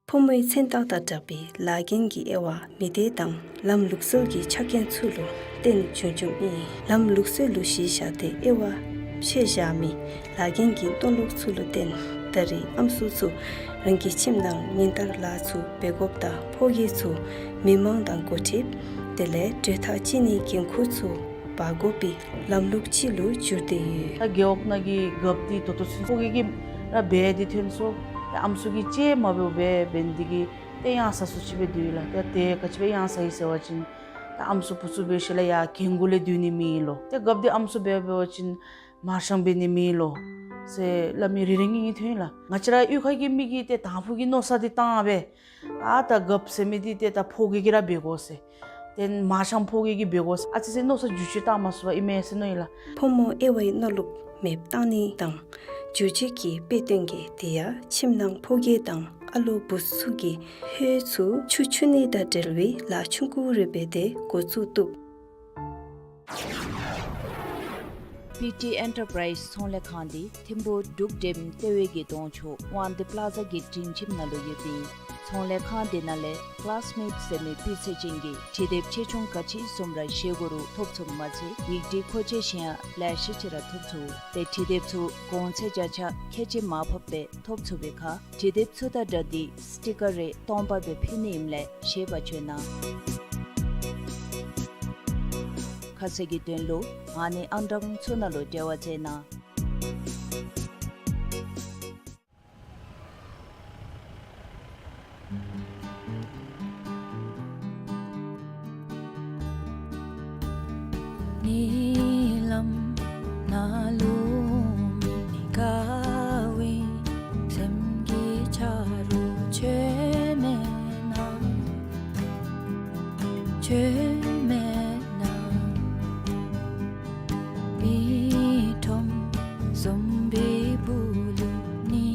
ཕོ་མོའི་མཚན་རྟགས་དང་སྦྲགས་པའི་ལཱ་འགན་གྱི་དབྱེ་བ་མི་སྡེ་དང་ལམ་ལུགས་སྲོལ་གྱི་ཆ་རྐྱེན་ཚུ་ལུ་བརྟེན་བྱུང་བྱུངམ་ཨིན། ལམ་ལུགས་སྲོལ་ལུ་གཞི་བཞག་སྟེ་དབྱེ་བ་ཕྱེ་བཞག་མི་ལཱ་འགན་གྱི་མཐོང་ལུགས་ཚུ་ལུ་བརྟེན་ད་རེས་ཨམ་སྲུ་ཚུ་རང་གི་ཁྱིམ་ནང་ཉིན་ལྟར་ལཱ་ཚུ་འབད་དགོཔ་དང་ཕོ་སྐྱེས་ཚུ་མི་མང་དང་འགོ་ཁྲིདཔ་དེ་ལས་གྲོས་ཐག་བཅད་ནིའི་འགན་ཁུར་ཚུ་འབག་དགོ་པའི་ལམ་ལུགས་ཅིག་ལུ་འགྱུར་ཏེ་ཡོད། ད་རྒེད་འོག་ནང་གི་རྒཔོ་འདི་ད་ལྟོ་ཚུན་ཕོ་སྐྱེས་ཀྱིས་ར་འབད་དེ་ཐོན་སོང་། ད་ཨམ་སྲུ་གིས་ཅིག་མ་འབད་འབད་འབད་ནི་འདི་གིས་ཏེ་གཡང་ས་སུ་ཅིག་སྦེ་འདུག་ལགས། ད་ཏེ་ག་ཅི་སྦེ་གཡང་ས་ཡི་ཟེར་བ་ཅིན་ད་ཨམ་སྲུ་བུ་ཚུ་འབད་ཞིནམ་ལས་ཡར་རྒན་རྒོན་ལས་སྡོད་ནི་མེད་ལོ། ཏེ་རྒཔོ་འདི་ཨམ་སྲུ་འབད་འབད་བ་ཅིན་མར་ཤང་འབད་ནི་མེད་ལོ་ཟེར་སླབ་མི་རེ་རེ་གཉིས་གཉིས་ཐོན་ལགས། ང་བཅས་ར་གཡུས་ཁ་གི་མི་གིས་ཏེ་དང་ཕུ་གི་མནོ་བསམ་འདི་བཏང་སྦེ་ཨ་ད་རྒཔོ་ཟེར་མི་འདི་ཏེ་ད་ཕོ་སྐྱེས་ཀྱིས་ར་འབད་དགོ་ཟེར། ཏེ་མར་ཤང་ཕོ་སྐྱེས་ཀྱིས་འབད་དགོ་ཟེར་ཨ་ཙི་ཙི་མནོ་བསམ་འགྱུར་བཅོས་བཏང་མ་ཚུགས་པར་ཨིན་མས་ཟེར་མནོ་ཡི་ལགས། ཕོ་མོ་དབྱེ་བའི་མནོ་ལུགས་མེདཔ་བཏང་ནི་དང་འགྱུར་བཅོས་ཀྱི་དཔེ་སྟོན་གྱི་དེ་ཡང་ཁྱིམ་ནང་ཕོ་སྐྱེས་དང་ཨ་ལོ་བུ་ཚུ་གིས་ཧོད་ཚུ་ཆུ་འཁྱུ་ནི་དང་འབྲེལ་བའི་ལཱ་ཆུང་ཀུ་རེ་འབད་དེ་འགོ་བཙུགས་བཏུབ། པི་ཊི་ཨེན་ཊར་པ་རའིཛ་ཚོང་ལས་ཁང་འདི་ཐིམ་ཕུག་འབྲུག་འགྲེམ་ལྟེ་བའི་གི་གདོང་ཕྱོགས་དབང་འདུས་པ་ལ་ཛ་གི་སྒྲིང་ཁྱིམ་ནང་ལུ་ཡོད་པའི་ཚོང་ལས་ཁང་འདི་ནང་ལས་ཀ་ལཱསི་མེཊ་ཟེར་མི་སྤུས་ཚད་ཅན་གྱི་འབྲི་དེབ་ཆེ་ཆུང་ག་ཅི་བཟུམ་ར་བཞེས་དགོ་རུང་ཐོབ་ཚུགསཔ་མ་ཚད་ཡིག་འབྲི་མཁོ་ཆས་གཞན་ཡང་ལེ་ཤ་ཅིག་ར་ཐོབ་ཚུགས། ཏེ་འབྲི་དེབ་ཚུ་གོང་ཚད་བརྒྱ་ཆ་ཁལ་གཅིག་མར་ཕབ་སྦེ་ཐོབ་ཚུགས་པའི་ཁར་འབྲི་དེབ་ཚུ་དང་སྦྲགས་ཏེ་སི་ཊི་ཀར་རེ་སྟོང་པ་སྦེ་ཕུལ་ནི་ཨིནམ་ལས་ཤེས་པ་བཅོས་གནང་། ཁ་གསལ་གྱི་དོན་ལུ་ཨ་ནི་ཨང་གྲངས་ཚུ་ནང་ལུ་འབྲེལ་བ་མཛད་གནང་། ཉེ་ལམ་ནཱ་ལུ་ དགའ་བའི་སེམས་ཀྱི་ཆ་རོགས་ཁྱོད་མེད་ན། ཁྱོད་མེད་ན། མི་ཁྲོམ་གསུམ་པའི་སྦུག་ལུ་ནི་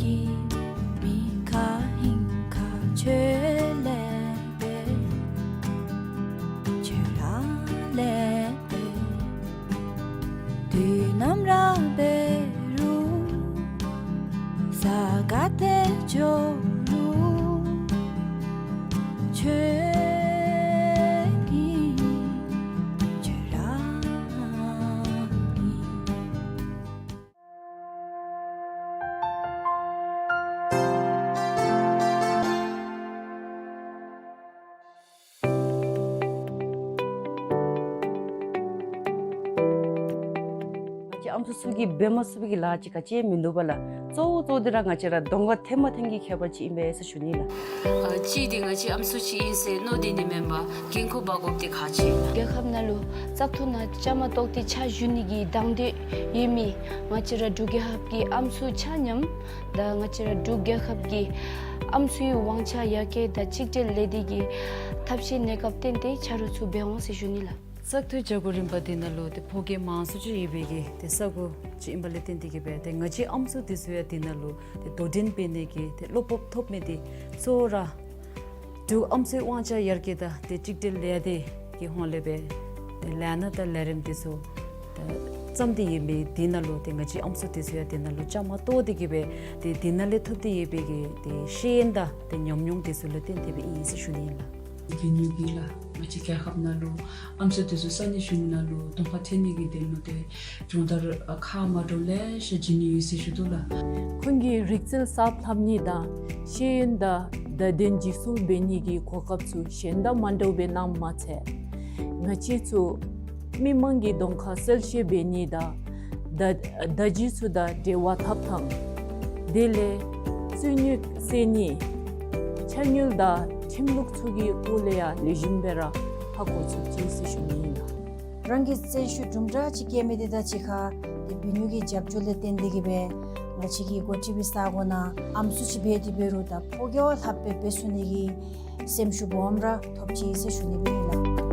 གི་མི་ཁ་ཧིང་ཁ་ཁྱོད་ལས་པས། ཁྱོད་ར་ལས་པས། དུས་ནམ་ར་འབད་རུང་ས་ག་ཏེ་འགྱོ་རུང་ཁྱོད་ཨིན། ཁྱོད་ར་ཨིན། ང་བཅས་ཨམ་སྲུ་ཚུ་གིས་འབད་མ་ཚུགས་པའི་གི་ལཱ་ཅིག་ག་ཅི་ཡང་མིན་འདུག་པ་ལགས། གཙོ་བོ་གཙོ་བོ་འདི་ར་ང་བཅས་ར་གདོང་ཁར་ཐོན་མ་ཐོན་གྱི་ཁྱད་པར་ཅིག་ཨིན་པས་ཟེར་ཞུ་ནི་ལགས། ཨ་གཅིག་འདི་ང་བཅས་ཨམ་སྲུ་ཅིག་ཨིན་ཟེར་མནོ་སྡོད་ནི་མེན་པར་འགན་ཁུར་འབག་དགོཔ་འདི་ཁག་ཆེ་ལགས། རྒྱལ་ཁབ་ནང་ལུ་བཙག་འཐུ་ནང་བཅའ་མར་གཏོགས་ཏེ་ཕྱག་ཞུ་ནི་གི་དང་འདོད་ཡོད་མི་ང་བཅས་ར་འབྲུག་རྒྱལ་ཁབ་ཀྱི་ཨམ་སྲུ་ཆ་མཉམ་དང་ང་བཅས་ར་འབྲུག་རྒྱལ་ཁབ་ཀྱི་ཨམ་སྲུའི་དབང་ཆ་ཡར་རྒྱས་དང་གཅིག་སྒྲིལ་ལས་སྡེ་གི་ཐབས་ཤེས་གནས་སྐབས་བརྟེན་ཏེ་ཆ་རོགས་ཚུ་འབད་འོང་ཟེར་ཞུ་ནི་ལགས། བཙག་འཐུ་བྱ་དགོ་རིམ་པ་འདི་ནང་ལུ་ཏེ་ཕོ་སྐྱེས་མང་སུ་ཅིག་ཡོད་པའི་གི་ཏེ་ས་གོ་ཅིག་ཨིན་པ་ལས་བརྟེན་ཏེ་གིས་སྦེ་ཏེ་ང་བཅས་ཨམ་སྲུ་འདི་ཚུ་ཡང་འདི་ནང་ལུ་ཏེ་དོ་འགྲན་འབད་ནི་གི་ཏེ་བློ་སྤོབས་ཐོབ་མི་འདི་གཙོ་བོ་ར་འབྲུག་ཨམ་སྲུའི་དབང་ཆ་ཡར་རྒྱས་དང་ཏེ་གཅིག་སྒྲིལ་ལས་སྡེ་གི་ཧོངས་ལས་སྦེ་ཏེ་ལས་སྣ་དང་ལས་རིམ་འདི་ཚུ་ཏེ་བརྩམས་ཏེ་ཡོད་མི་འདི་ནང་ལུ་ཏེ་ང་བཅས་ཨམ་སྲུ་འདི་ཚུ་ཡང་འདི་ནང་ལུ་བཅའ་མར་གཏོགས་ཏེ་གིས་སྦེ་ཏེ་འདི་ནང་ལས་ཐོབ་སྟེ་ཡོད་པའི་གི་ཏེ་ཤེས་ཡོན་དང་ཏེ་ཉམས་མྱོང་འདི་ཚུ་ལུ་བརྟེན་ཏེ་སྦེ་ཨིན་ཟེར་ཞུ་ནི་ཨིན་ལགས། གི་ཉུ་གི་ལགས། ང་བཅས་རྒྱལ་ཁབ་ནང་ལུ་ཨམ་སྲུ་འདི་ཚུ་ས་གནས་གཞུང་ནང་ལུ་གདོང་ཁར་ཐོན་ནི་གི་དོན་ལུ་ཏེ་སྦྱོང་བརྡར་ཨ་ཁག་མ་འདྲཝ་ལེ་ཤ་བྱིན་ནི་ཡོད་ཟེར་ཞུ་དོ་ལགས། ཁོང་གིས་རིག་རྩལ་གསརཔ་ལྷབ་ནི་དང་ཤེས་ཡོན་དང་བརྡ་དོན་འཇིག་སྐྱོང་འབད་ནི་གི་གོ་སྐབས་ཚུ་གཞན་དང་མ་འདྲཝ་སྦེ་གནངམ་མ་ཚད་ང་བཅས་ཚུ་མི་མང་གི་གདོང་ཁར་གསལ་བཤད་འབད་ནི་དང་བརྡ་བརྡ་བརྒྱུད་ཚུ་དང་འབྲེལ་བ་འཐབ་ཐངས་དེ་ལས་རྩོད་རྙོགས་སེལ་ནི་ཕྱག་དངུལ་དང་ཁྲིམས་ལུགས་ཚུ་གི་སྐོར་ལས་ཡང་ལེགས་ཤོམ་སྦེ་ར་ཧ་གོ་ཚུགས་ཅི་ཟེར་ཞུ་ནི་ཨིན་ལགས། རང་གི་རྩོད་ཤུགས་དུམ་གྲ་ཅིག་སྐྱེ་མི་དེ་དང་གཅིག་ཁར་ཏེ་བུ་ཉུ་གི་རྒྱབ་སྐྱོར་ལས་བརྟེན་ཏེ་གིས་སྦེ་ང་བཅས་ཀྱི་འགོ་ཁྲིད་པའི་ས་གོ་ནང་ཨམ་སྲུ་ཅིག་འབད་དེ་འབད་རུང་ད་ཕོ་རྒྱས་ལྷགཔ་སྦེ་འབད་ཚུགས་ནི་གི་སེམས་ཤུགས་སྦོམ་ར་ཐོབ་ཅི་ཟེར་ཞུ་ནི་སྦེ་ཨིན་ལགས།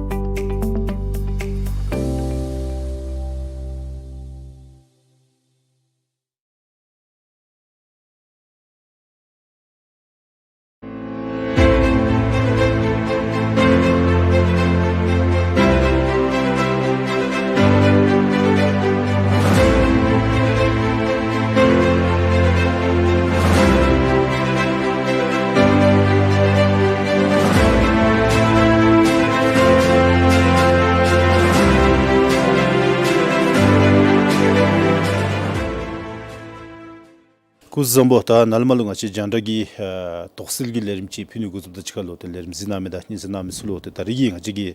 སྐུ་གཟུགས་བཟང་པོ། ད་ནཱ་ལས་མར་ལུ་ང་བཅས་རྒྱང་བསྒྲགས་ཀྱི་ཨ་དོགས་སེལ་གྱི་ལས་རིམ་ཅིག་ཕུལ་ནི་འགོ་བཙུགསཔ་དང་གཅིག་ཁར་ལུ་ཏེ་ལས་རིམ་གཟིགས་གནང་མི་དང་སྙན་གསན་གནང་མི་ཚུ་ལུ་ཏེ་ད་རིས་ཀྱི་ང་བཅས་ཀྱི་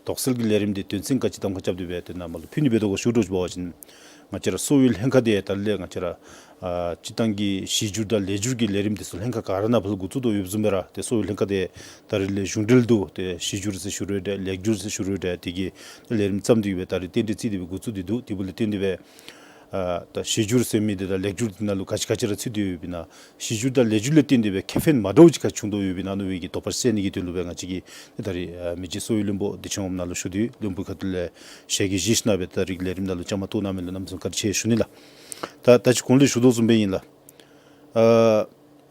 དོགས་སེལ་གྱི་ལས་རིམ་འདི་དོན་ཚན་ག་ཅི་གདམ་ཁ་རྐྱབ་སྟེ་སྦེ་ཏེ་ནཱ་མར་ལུ་ཕུལ་ནི་འབད་དོ་ག་ཞུ་དོ་ཅིག་འབད་བ་ཅིན་ང་བཅས་ར་གསོ་བའི་ལྷན་ཁག་འདི་ད་རིས་ལས་ང་བཅས་ར་ཨ་སྤྱིར་བཏང་གི་གཞི་འགྱུར་དང་ལེགས་འགྱུར་གྱི་ལས་རིམ་འདི་ཚུ་ལྷན་ཁག་ག་ར་ནང་ཕར་ལུ་འགོ་བཙུགས་དོ་ཡོདཔ་བཟུམ་སྦེ་ར་ཏེ་གསོ་བའི་ལྷན་ཁག་འདི་ད་རིས་ལས་གཞུང་འབྲེལ་དུ་ཏེ་གཞི་འགྱུར་ཟེར་ཞུ་རུང་འདྲ་ལེགས་འགྱུར་ཟེར་ཞུ་རུང་འདྲ་དེ་གི་ལས་རིམ་བརྩམས་ཏེ་གིས་སྦེ་ད་རིས་རྟེན་འབྲེལ་བརྩིས་ཏེ་སྦེ་འགོ་བཙུགས་ཏེ་འདུག། དེ་འབདཝ་ལས་བརྟེན་ཏེ་སྦེ་ཨ་ད་གཞི་འགྱུར་ཟེར་མི་འདི་དང་ལེགས་འགྱུར་འདི་ནང་ལུ་ག་ཅི་ག་ཅི་ར་ཚུད་དེ་ཡོདཔ་ཨིན་ན། གཞི་འགྱུར་དང་ལེགས་འགྱུར་ལས་བརྟེན་ཏེ་སྦེ་ཁེ་ཕན་མ་འདྲཝ་ཅིག་ག་བྱུང་དོ་ཡོདཔ་ཨིན་ན་མནོ་བའི་གི་དོགས་པ་སེལ་ནི་གི་དོན་ལུ་སྦེ་ང་བཅས་ཀྱིས་ད་རིས་ཨ་མི་རྗེ་གསོ་བའི་བློན་པོ་བདེ་ཆེན་དབངམོ་ནཱ་ལུ་ཞུ་དོ། བློན་པོའི་ཁ་ཐུག་ལས་ཞལ་གྱིས་བཞེས་ཞིནམ་སྦེ་ད་རིས་ལས་རིམ་ནང་ལུ་བཅའ་མར་གཏོགས་གནང་མི་ལུ་གནམ་མེད་ས་མེད་བཀའ་དྲིན་ཆེ་ཞུ་ནི་ལགས། ད་ད་ཅི་གོང་ལས་ཞུ་དོ་བཟུམ་སྦེ་ཨིན་ལགས། ཨ་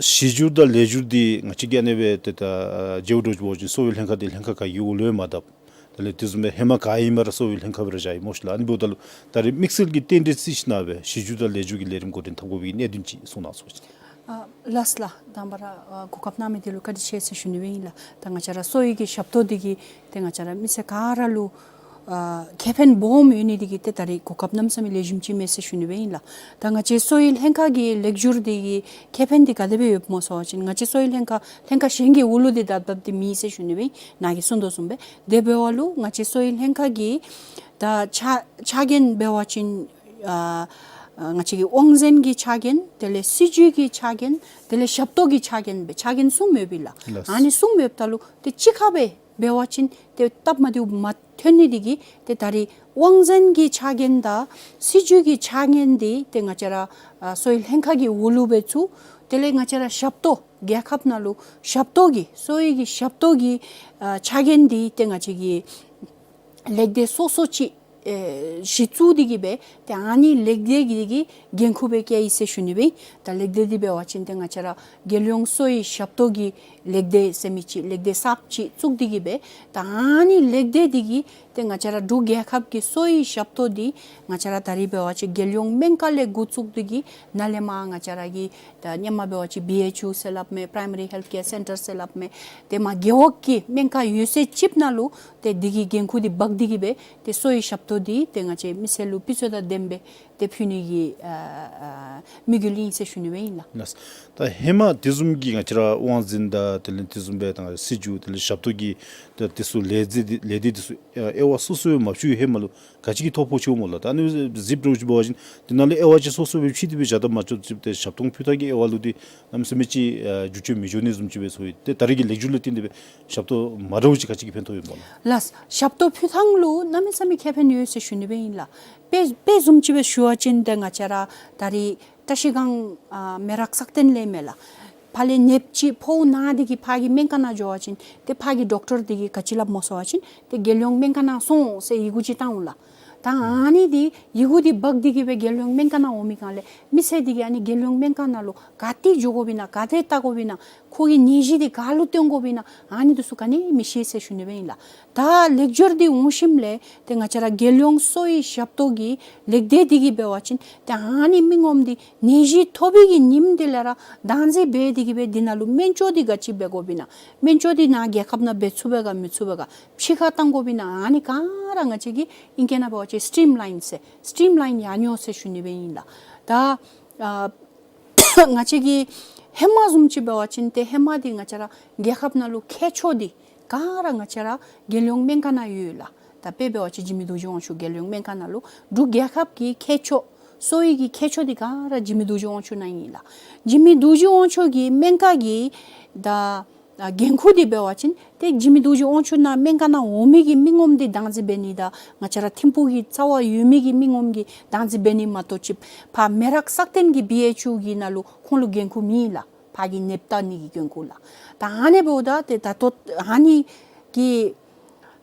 གཞི་འགྱུར་དང་ལེགས་འགྱུར་འདི་ང་བཅས་ཀྱིས་ཨ་ནི་སྦེ་ཏེ་ད་ཨ་མཇལཝ་འདྲཝ་ཅིག་འབད་བ་ཅིན་གསོ་བའི་ལྷན་ཁག་འདི་ལྷན་ཁག་ག་གི་འོག་ལུ་ཡང་མ་བཏབ། དེ་ལས་དེ་བཟུམ་སྦེ་ཧེ་མ་ག་ཨིནམ་ར་གསོ་བའི་ལྷན་ཁག་སྦེ་ར་བཞག་ཡི་སྨོ་ཤིག་ལགས། ཨ་ནི་འབདཝ་ད་ལུ་ད་རིས་དམིགས་བསལ་གྱི་རྟེན་འབྲེལ་བརྩི་ཞིནམ་སྦེ་གཞི་འགྱུར་དང་ལེགས་འགྱུར་གྱི་ལས་རིམ་འགོ་འདྲེན་འཐབ་དགོ་པའི་གི་གནད་དོན་ཅིག་གསུང་གནང་ཟེར་ཞུ་ནི། ཨ་ལགས་སོ་ལགས། དང་པ་ར་ཨ་གོ་སྐབས་གནང་མི་འདི་ལུ་བཀའ་དྲིན་ཆེ་ཟེར་ཞུ་ནི་སྦེ་ཨིན་ལགས། ད་ང་བཅས་ར་གསོ་བའི་གི་ཞབས་ཏོག་འདི་གིས་ཏེ་ང་བཅས་ར་མི་སེར་ག་ར་ལུ་ཨ་ཁེ་ཕན་སྦོམ་ཡོད་ནི་འདི་གིས་ཏེ་ད་རིས་གོ་སྐབས་གནམ་མེད་ས་མེད་ལེགས་ཤོམ་ཅིག་མས་ཟེར་ཞུ་ནི་སྦེ་ཨིན་ལགས། ད་ང་བཅས་གསོ་བའི་ལྷན་ཁག་གི་ལེགས་འགྱུར་འདི་གི་ཁེ་ཕན་འདི་ག་དེ་སྦེ་ཡོདཔ་སྨོ་ཟེར་བ་ཅིན་ང་བཅས་གསོ་བའི་ལྷན་ཁག་ལྷན་ཁག་གཞན་གྱི་འོག་ལུ་འདི་བཏབ་བཏབ་སྟེ་མེད་ཟེར་ཞུ་ནི་སྦེ་ཨིན། ནཱ་གིས་གསུངས་དོ་བཟུམ་སྦེ། དེ་འབདཝ་ལུ་ང་བཅས་གསོ་བའི་ལྷན་ཁག་གི་ད་ཕྱག་ཕྱག་འགན་འབད་བ་ཅིན་ཨ་ཨ་ང་བཅས་ཀྱི་དབང་འཛིན་གྱི་ཕྱག་འགན་དེ་ལས་སྲིད་བྱུས་ཀྱི་ཕྱག་འགན་དེ་ལས་ཞབས་ཏོག་གི་ཕྱག་འགན་སྦེ་ཕྱག་འགན་གསུམ་ཡོདཔ་ཨིན་ལགས། ལགས། ཨ་ནི་གསུམ་ཡོདཔ་ད་ལུ་ཏེ་གཅིག་ཁར་སྦེ་ འབད་བ་ཅིན་ཏེ་སྟབས་མ་བདེཝ་མ་ཐོན་ནི་དེ་གིས་ཏེ་ད་རིས་དབང་འཛིན་གྱི་ཕྱག་འགན་དང་སྲིད་བྱུས་ཀྱི་ཕྱག་འགན་འདི་ཏེ་ང་བཅས་ར་ཨ་གསོ་བའི་ལྷན་ཁག་གི་འོག་ལུ་སྦེ་བཙུགས། དེ་ལས་ང་བཅས་ར་ཞབས་ཏོག་རྒྱལ་ཁབ་ནང་ལུ་ཞབས་ཏོག་གི་གསོ་བའི་གི་ཞབས་ཏོག་གི་ཨ་ཕྱག་འགན་འདི་ཏེ་ང་བཅས་ཀྱི་ལེགས་སྡེ་སོ་སོ་ཅིག་ཨེ་གཞི་བཙུགས་ཏེ་གིས་སྦེ་ཏེ་ཨ་ནི་ལེགས་སྡེ་གི་གི་འགན་ཁུར་སྦེ་བཀལ་ཡི་ཟེར་ཞུ་ནི་སྦེ་ཨིན། ད་ལེགས་སྡེ་འདི་འབད་བ་ཅིན་ཏེ་ང་བཅས་ར་རྒྱལ་ཡོངས་གསོ་བའི་ཞབས་ཏོག་གི་ལེགས་སྡེ་ཟེར་མི་ཅིག་ལེགས་སྡེ་གསརཔ་ཅིག་བཙུགས་ཏེ་གིས་སྦེ་ད་ཨ་ནི་ལེགས་སྡེ་འདི་གིས་ཏེ་ང་བཅས་ར་འབྲུག་རྒྱལ་ཁབ་ཀྱི་གསོ་བའི་ཞབས་ཏོག་འདི་ང་བཅས་ར་ད་རིས་འབད་བ་ཅིན་རྒྱལ་ཡོངས་སྨན་ཁང་ལས་འགོ་བཙུགས་ཏེ་གིས་ནཱ་ལས་མར་ང་བཅས་ར་གི་ད་སྔོན་མ་འབད་བ་ཅིན་བི་ཨེཆ་ཡུ་ཟེར་སླབ་མས། Primary Health Care Centre ཟེར་སླབ་མས། ཏེ་མར་རྒེད་འོག་གི་སྨན་ཁང་ཡོད་ཚད་ཅིག་ནང་ལུ་ཏེ་འདི་གི་འགན་ཁུར་འདི་འབག་སྟེ་གིས་སྦེ་ཏེ་གསོ་བའི་ཞབས་ཏོག་འདི་ཏེ་ང་བཅས་མི་སེར་ལུ་སྤུས་ཚད་དང་ལྡནམ་སྦེ་ཏེ་ཕུལ་ནི་གི་ཨ་ཨ་དམིགས་ཡུལ་ཨིན་ཟེར་ཞུ་ནི་སྦེ་ཨིན་ལགས། ལགས། ད་ཧེ་མ་དེ་བཟུམ་གྱི་ང་བཅས་ར་དབང་འཛིན་དང་དེ་ལས་དེ་བཟུམ་སྦེ་ད་སྲིད་བྱུས་དེ་ལས་ཞབས་ཏོག་གི་ད་དེ་ཚུ་ལས་འཛིན་འདི་ལས་འདི་དེ་ཚུ་ཨ་དབྱེ་བ་སོ་སོ་སྦེ་མ་ཕྱེ་ཧེ་མ་ལུ་ག་ཅི་གི་ཐོ་ཕོག་ཅི་འོང་སྨོ་ལགས། ད་ཨ་ནི་གཟིགས་དོ་བཟུམ་ཅིག་འབད་བ་ཅིན་དེ་ནང་ལས་དབྱེ་བ་ཅིག་སོ་སོ་སྦེ་ཕྱེ་སྟེ་སྦེ་བཞག་ད་མ་ཚུགས་ཅིག་ཏེ་ཞབས་ཏོག་ཕུལ་ཐངས་ཀྱི་དབྱེ་བ་ལུ་འདི་གནམ་མེད་ས་མེད་ཅིག་ཨ་འགྱུར་བཅོས་མི་འགྱོ་ནི་བཟུམ་ཅིག་སྦེ་ཚོར་ཡི། ཏེ་ད་རེས་ཀྱི་ལེགས་སྒྱུར་ལུ་བརྟེན་ཏེ་སྦེ་ཞབས་ཏོག་མ་འདྲཝ་ཅིག་ག་ཅི་གི་ཕན་ཐོགས་ཡོདཔ་སྨོ་ལགས། ལགས། ཞབས་ཏོག་ཕུལ་ཐངས་ལུ་གནམ་མེད་ས་མེད་ཁེ་ཕན་ཡོད་ཟེར་ཞུ་ནི་སྦེ་ཨིན་ལགས། དཔེ་དཔེ་བཟུམ་ཅིག་སྦེ་ཞུ་བ་ཅིན་ཏེ་ང་བཅས་ར་ད་རིས་བཀྲ་ཤིས་སྒང་ཨ་མེ་རག་སག་སྟེང་ལས་མས་ལགས། ཕར་ལས་ནདཔ་ཅིག་ཕོཝ་ན་སྟེ་གིས་ཕར་གྱི་སྨན་ཁང་ནང་འགྱོ་བ་ཅིན་ཏེ་ཕར་གྱི་ཌོག་ཊར་འདི་གིས་ག་ཅི་སླབ་སྨོ་ཟེར་བ་ཅིན་ཏེ་རྒྱལ་ཡོངས་སྨན་ཁང་ནང་སོང་ཟེར་ཡི་གུ་ཅིག་བཏང་འོང་ལགས། ད་ཨ་ནི་འདི་ཡི་གུ་འདི་འབག་སྟེ་གིས་སྦེ་རྒྱལ་ཡོངས་སྨན་ཁང་ནང་འོང་མི་སྒང་ལས་མི་སེར་འདི་གིས་ཨ་ནི་རྒྱལ་ཡོངས་སྨན་ཁང་ནང་ལུ་ག་ཏེ་འགྱོ་དགོཔ་ཨིན་ན་ག་ཏེ་བལྟ་དགོཔ་ཨིན་ན་ཁོ་གི་ནད་གཞི་འདི་ག་ལུ་བསྟེན་དགོཔ་ཨིན་ན་ཨ་ནི་འདི་ཚུ་ག་ནི་མི་ཤེས་ཟེར་ཞུ་ནི་སྦེ་ཨིན་ལགས། ད་ལེགས་སྒྱུར་འདི་འོང་ཞིནམ་ལས་ཏེ་ང་བཅས་ར་རྒྱལ་ཡོངས་གསོ་བའི་ཞབས་ཏོག་གི་ལེགས་སྡེ་འདི་གིས་འབད་བ་ཅིན་ཏེ་ཨ་ནི་མི་ངོམ་འདི་ནད་གཞི་ཐོབ་པའི་གི་ཉིནམ་འདི་ལས་ར་བདག་འཛིན་འབད་དེ་གིས་སྦེ་འདི་ནང་ལུ་སྨན་བཅོས་འདི་ག་ཅི་འབད་དགོཔ་ཨིན་ན་སྨན་བཅོས་འདི་ནཱ་རྒྱལ་ཁབ་ནང་འབད་ཚུགས་པས་ག་མི་ཚུགས་པས་ག་ཕྱི་ཁར་བཏང་དགོཔ་ཨིན་ན་ཨ་ནི་ག་ར་ང་བཅས་ཀྱིས་ཨིང་སྐད་ནང་འབད་བ་ཅིན་སི་ཊིམ་ལའིན་ཟེར་སི་ཊིམ་ལའིན་ཡར་འགྱོ་ཟེར་ཞུ་ནི་སྦེ་ཨིན་ལགས། ད་ཨ་ང་བཅས་ཀྱི་ཧེ་མ་བཟུམ་ཅིག་འབད་བ་ཅིན་ཏེ་ཧེ་མ་འདི་ང་བཅས་ར་རྒྱལ་ཁབ་ནང་ལུ་མཁས་མཆོག་འདི་ག་ར་ང་བཅས་ར་རྒྱལ་ཡོངས་སྨན་ཁང་ནང་ཡོད་ལགས། ད་དཔེ་འབད་བ་ཅིན་འཇིགས་མེད་རྡོ་རྗེ་དབང་ཕྱུག་རྒྱལ་ཡོངས་སྨན་ཁང་ནང་ལུ་འབྲུག་རྒྱལ་ཁབ་ཀྱི་མཁས་མཆོག་གསོ་བའི་གི་མཁས་མཆོག་འདི་ག་ར་འཇིགས་མེད་རྡོ་རྗེ་དབང་ཕྱུག་ནང་ཨིན་ལགས། འཇིགས་མེད་རྡོ་རྗེ་དབང་ཕྱུག་གི་སྨན་ཁང་གི་ད་ཨ་འགན་ཁུར་འདི་འབད་བ་ཅིན་ཏེ་འཇིགས་མེད་རྡོ་རྗེ་དབང་ཕྱུག་ནང་སྨན་ཁང་ནང་འོང་མི་གི་མི་ངོམ་འདི་བདག་འཛིན་འབད་ནི་དང་ང་བཅས་ར་ཐིམ་ཕུག་གི་རྩ་བར་ཡོད་མི་གི་མི་ངོམ་གི་བདག་འཛིན་འབད་ནི་མ་གཏོགས་ཅིག་ཕར་མེ་རག་སག་སྟེང་གི་བི་ཨེཆ་ཡུ་གི་ནང་ལུ་ཁོང་ལུ་འགན་ཁུར་མེད་ལགས། ཕར་གྱི་ནདཔ་བལྟ་ནི་གི་འགན་ཁུར་ལགས། ད་ཨ་ནི་འབདཝ་ད་ཏེ་ད་ལྟོ་ཨ་ནི་གི་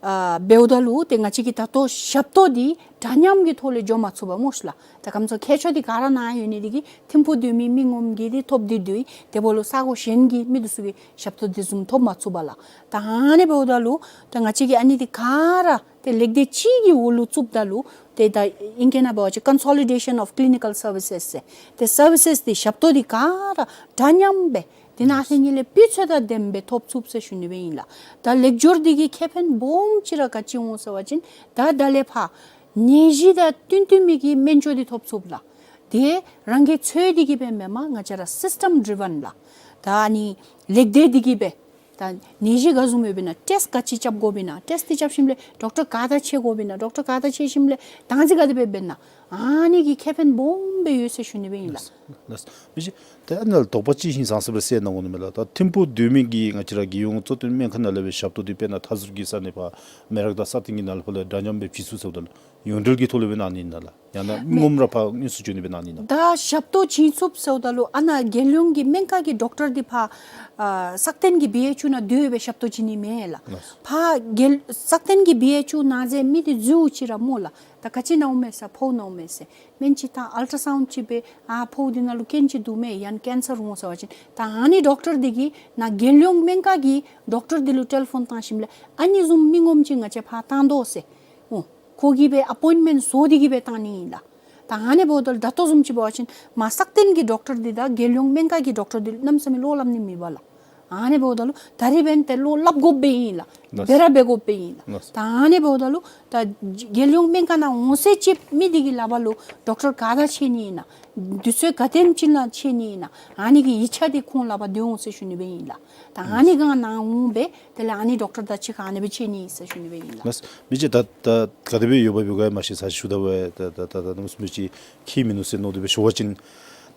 ཨ་འབདཝ་ད་ལུ་ཏེ་ང་བཅས་ཀྱི་ད་ལྟོ་ཞབས་ཏོག་འདི་འདྲ་མཉམ་གྱི་ཐོག་ལས་འགྱོ་མ་ཚུགས་པས་སྨོ་ལགས། ད་ག་ཅི་སྨོ་མཁས་མཆོག་འདི་ག་ར་ནཱ་ཡོད་ནི་འདི་གིས་ཐིམ་ཕུག་སྡོད་མི་མི་ངོམ་གྱིས་འདི་ཐོབ་སྟེ་སྡོད། དེ་འབདཝ་ལུ་ས་གོ་གཞན་གྱི་མི་འདི་ཚུ་གིས་ཞབས་ཏོག་འདི་བཟུམ་ཐོབ་མ་ཚུགས་པས་ལགས། ད་ཨ་ནི་འབདཝ་ད་ལུ་ད་ང་བཅས་ཀྱིས་ཨ་ནི་འདི་ག་ར་ཏེ་ལེགས་སྡེ་གཅིག་གི་འོག་ལུ་བཙུགསཔ་ད་ལུ་ཏེ་ད་ཨིང་སྐད་ནང་འབད་བ་ཅིན་ཀོན་སོ་ལི་ཌེ་ཤཱན་ཨོཕ་ཀི་ལི་ནི་ཀཱལ་སར་བི་སེས་ཟེར་ཏེ་སར་བི་སེས་འདི་ཞབས་ཏོག་འདི་ག་ར་འདྲ་མཉམ་སྦེ་དེ་ནང་ཨ་ནི་ལས་སྤུས་ཚད་དང་ལྡནམ་སྦེ་ཐོབ་ཚུགས་ཟེར་ཞུ་ནི་སྦེ་ཨིན་ལགས། ད་ལེགས་སྒྱུར་འདི་གི་ཁེ་ཕན་སྦོམ་ཅིག་ར་ག་ཅི་འོང་ཟེར་བ་ཅིན་ད་ད་ལས་ཕར་ནད་གཞི་དང་བསྟུན་བསྟུན་མི་གི་སྨན་བཅོས་འདི་ཐོབ་ཚུགས་ལགས། དེ་རང་གིས་འཚོལ་ཏེ་གིས་སྦེ་མེན་པར་ང་བཅས་ར་སིསི་ཊམ་ཌི་རི་ཝན་ལགས། ད་ཨ་ནི་ལེགས་སྡེ་འདི་གིས་སྦེ་ད་ནད་གཞི་ག་བཟུམ་ཡོདཔ་ཨིན་ན་ཊེསི་ཊི་ག་ཅི་རྐྱབ་དགོཔ་ཨིན་ན་ཊེསི་ཊི་འདི་རྐྱབ་ཞིནམ་ལས་ཌོག་ཊར་ག་ཏེ་ཕྱད་དགོཔ་ཨིན་ན་ཌོག་ཊར་ག་ཏེ་ཕྱད་ཞིནམ་ལས་བདག་འཛིན་ག་དེ་སྦེ་འབད་ན་ཨ་ནི་གི་ཁེ་ཕན་སྦོམ་སྦེ་ཡོད་ཟེར་ཞུ་ནི་སྦེ་ཨིན་ལགས། ལགས། མི་རྗེ་ད་ཨ་ནཱ་ལུ་དོགས་པ་ཅིག་ཧིང་སངས་ས་སྦེ་སེལ་གནང་དགོ་ནི་མས་ལགས། ད་ཐིམ་ཕུག་སྡོད་མི་གི་ང་བཅས་ར་རྒྱལ་ཡོངས་གཙོ་བསྟེན་སྨན་ཁང་ནང་ལས་སྦེ་ཞབས་ཏོག་འདི་དཔེར་ན་མཐའ་ཟུར་གྱི་ས་གནས་ཕར་མེ་རག་དང་ས་སྟེང་གི་ནང་ལུ་ཕར་ལས་འདྲ་མཉམ་སྦེ་ཕུལ་ཚུགས་ཟེརཝ་ད་ལུ་ཡོངས་འབྲེལ་གྱི་ཐོག་ལས་སྦེ་གནང་ནི་ཨིན་ན་ལགས། ཡང་ན་མི་ངོམ་ར་ཕར་དངོས་སུ་འགྱོ་ནི་སྦེ་གནང་ནི་ཨིན་ན། ད་ཞབས་ཏོག་བྱིན་ཚུགས་ཟེརཝ་ད་ལུ་ཨ་ནཱ་རྒྱལ་ཡོངས་ཀྱི་སྨན་ཁང་གི་ཌོག་ཊར་འདི་ཕར་ཨ་སག་སྟེང་གི་བི་ཨེཆ་ཡུ་ནང་སྡོད་སྦེ་ཞབས་ཏོག་བྱིན་ནི་མེན་ལགས། ལགས། ཕར་རྒྱལ་སག་སྟེང་གི་བི་ཨེཆ་ཡུ་ནང་ཟེར་མི་འདི་འཛུལཝ་ཅིག་ར་སྨོ་ལགས། ད་ག་ཅི་ནཝ་མས་ཟེར་ཕོཝ་ནཝ་མས་ཟེར་སྨན་ཅིག་བཏང་ཨལ་ཊ་སའུནཌ་ཅིག་འབད་ཨ་ཕོཝ་འདི་ནང་ལུ་རྐྱེན་ཅིག་འདུག་མས་ཡང་ན་ཀེན་སར་འོང་ཟེར་བ་ཅིན་ད་ཨ་ནི་ཌོག་ཊར་འདི་གིས་ནཱ་རྒྱལ་ཡོངས་སྨན་ཁང་གི་ཌོག་ཊར་འདི་ལུ་ཊེ་ལི་ཕོན་བཏང་ཞིནམ་ལས་ཨ་ནི་བཟུམ་མི་ངོམ་ཅིག་ང་བཅས་ཕར་བཏང་དོ་ཟེར། འོ་ཁོ་གིས་སྦེ་ཨ་པོའིནཊ་མེནཊ་བཟོ་སྟེ་གིས་སྦེ་བཏང་ནི་ཨིན་ལགས། ད་ཨ་ནི་འབདཝ་ད་ལུ་ད་ལྟོ་བཟུམ་ཅིག་འབད་བ་ཅིན་མར་སག་སྟེང་གི་ཌོག་ཊར་འདི་དང་རྒྱལ་ཡོངས་སྨན་ཁང་གི་ཌོག་ཊར་འདི་གནམ་མེད་ས་མེད་བློ་སླབ་ནི་མེད་པས་ལགས། ཨ་ནི་འབདཝ་ད་ལུ་ད་རིས་འབདན་ཏེ་བློ་སླབ་དགོཔ་སྦེ་ཨིན་ལགས། ལགས། འབད་ར་འབད་དགོཔ་སྦེ་ཨིན་ལགས། ལགས། ད་ཨ་ནི་འབདཝ་ད་ལུ་ད་རྒྱལ་ཡོངས་སྨན་ཁང་ནང་འོང་ཚད་ཅིག་མི་འདི་གི་ལག་པར་ལུ་ཌོག་ཊར་ག་དེ་ཕྱད་ནི་ཨིན་ན་དུས་ཚོད་ག་དེམ་ཅིག་ནང་ཕྱད་ནི་ཨིན་ན་ཨ་ནི་གི་ཡིག་ཆ་འདི་ཁོང་ལག་པར་སྡོད་འོང་ཟེར་ཞུ་ནི་སྦེ་ཨིན་ལགས། ད་ཨ་ནི་སྒང་ནཱ་འོང་སྦེ་དེ་ལས་ཨ་ནི་ཌོག་ཊར་དང་གཅིག་ཁར་ཨ་ནི་སྦེ་ཕྱད་ནི་ཟེར་ཞུ་ནི་སྦེ་ཨིན་ལགས། ལགས། མི་རྗེ་ད་ད་ག་དེ་སྦེ་ཡོདཔ་ཡོད་ག་མ་ཤེས་ས་ཞུ་ད་སྦེ་ད་ད་ད་ནམ་སུ་མི་རྗེ་ཁྱད་མིན་ནུག་ཟེར་མནོ་སྟེ་སྦེ་ཞུ་བ་ཅིན།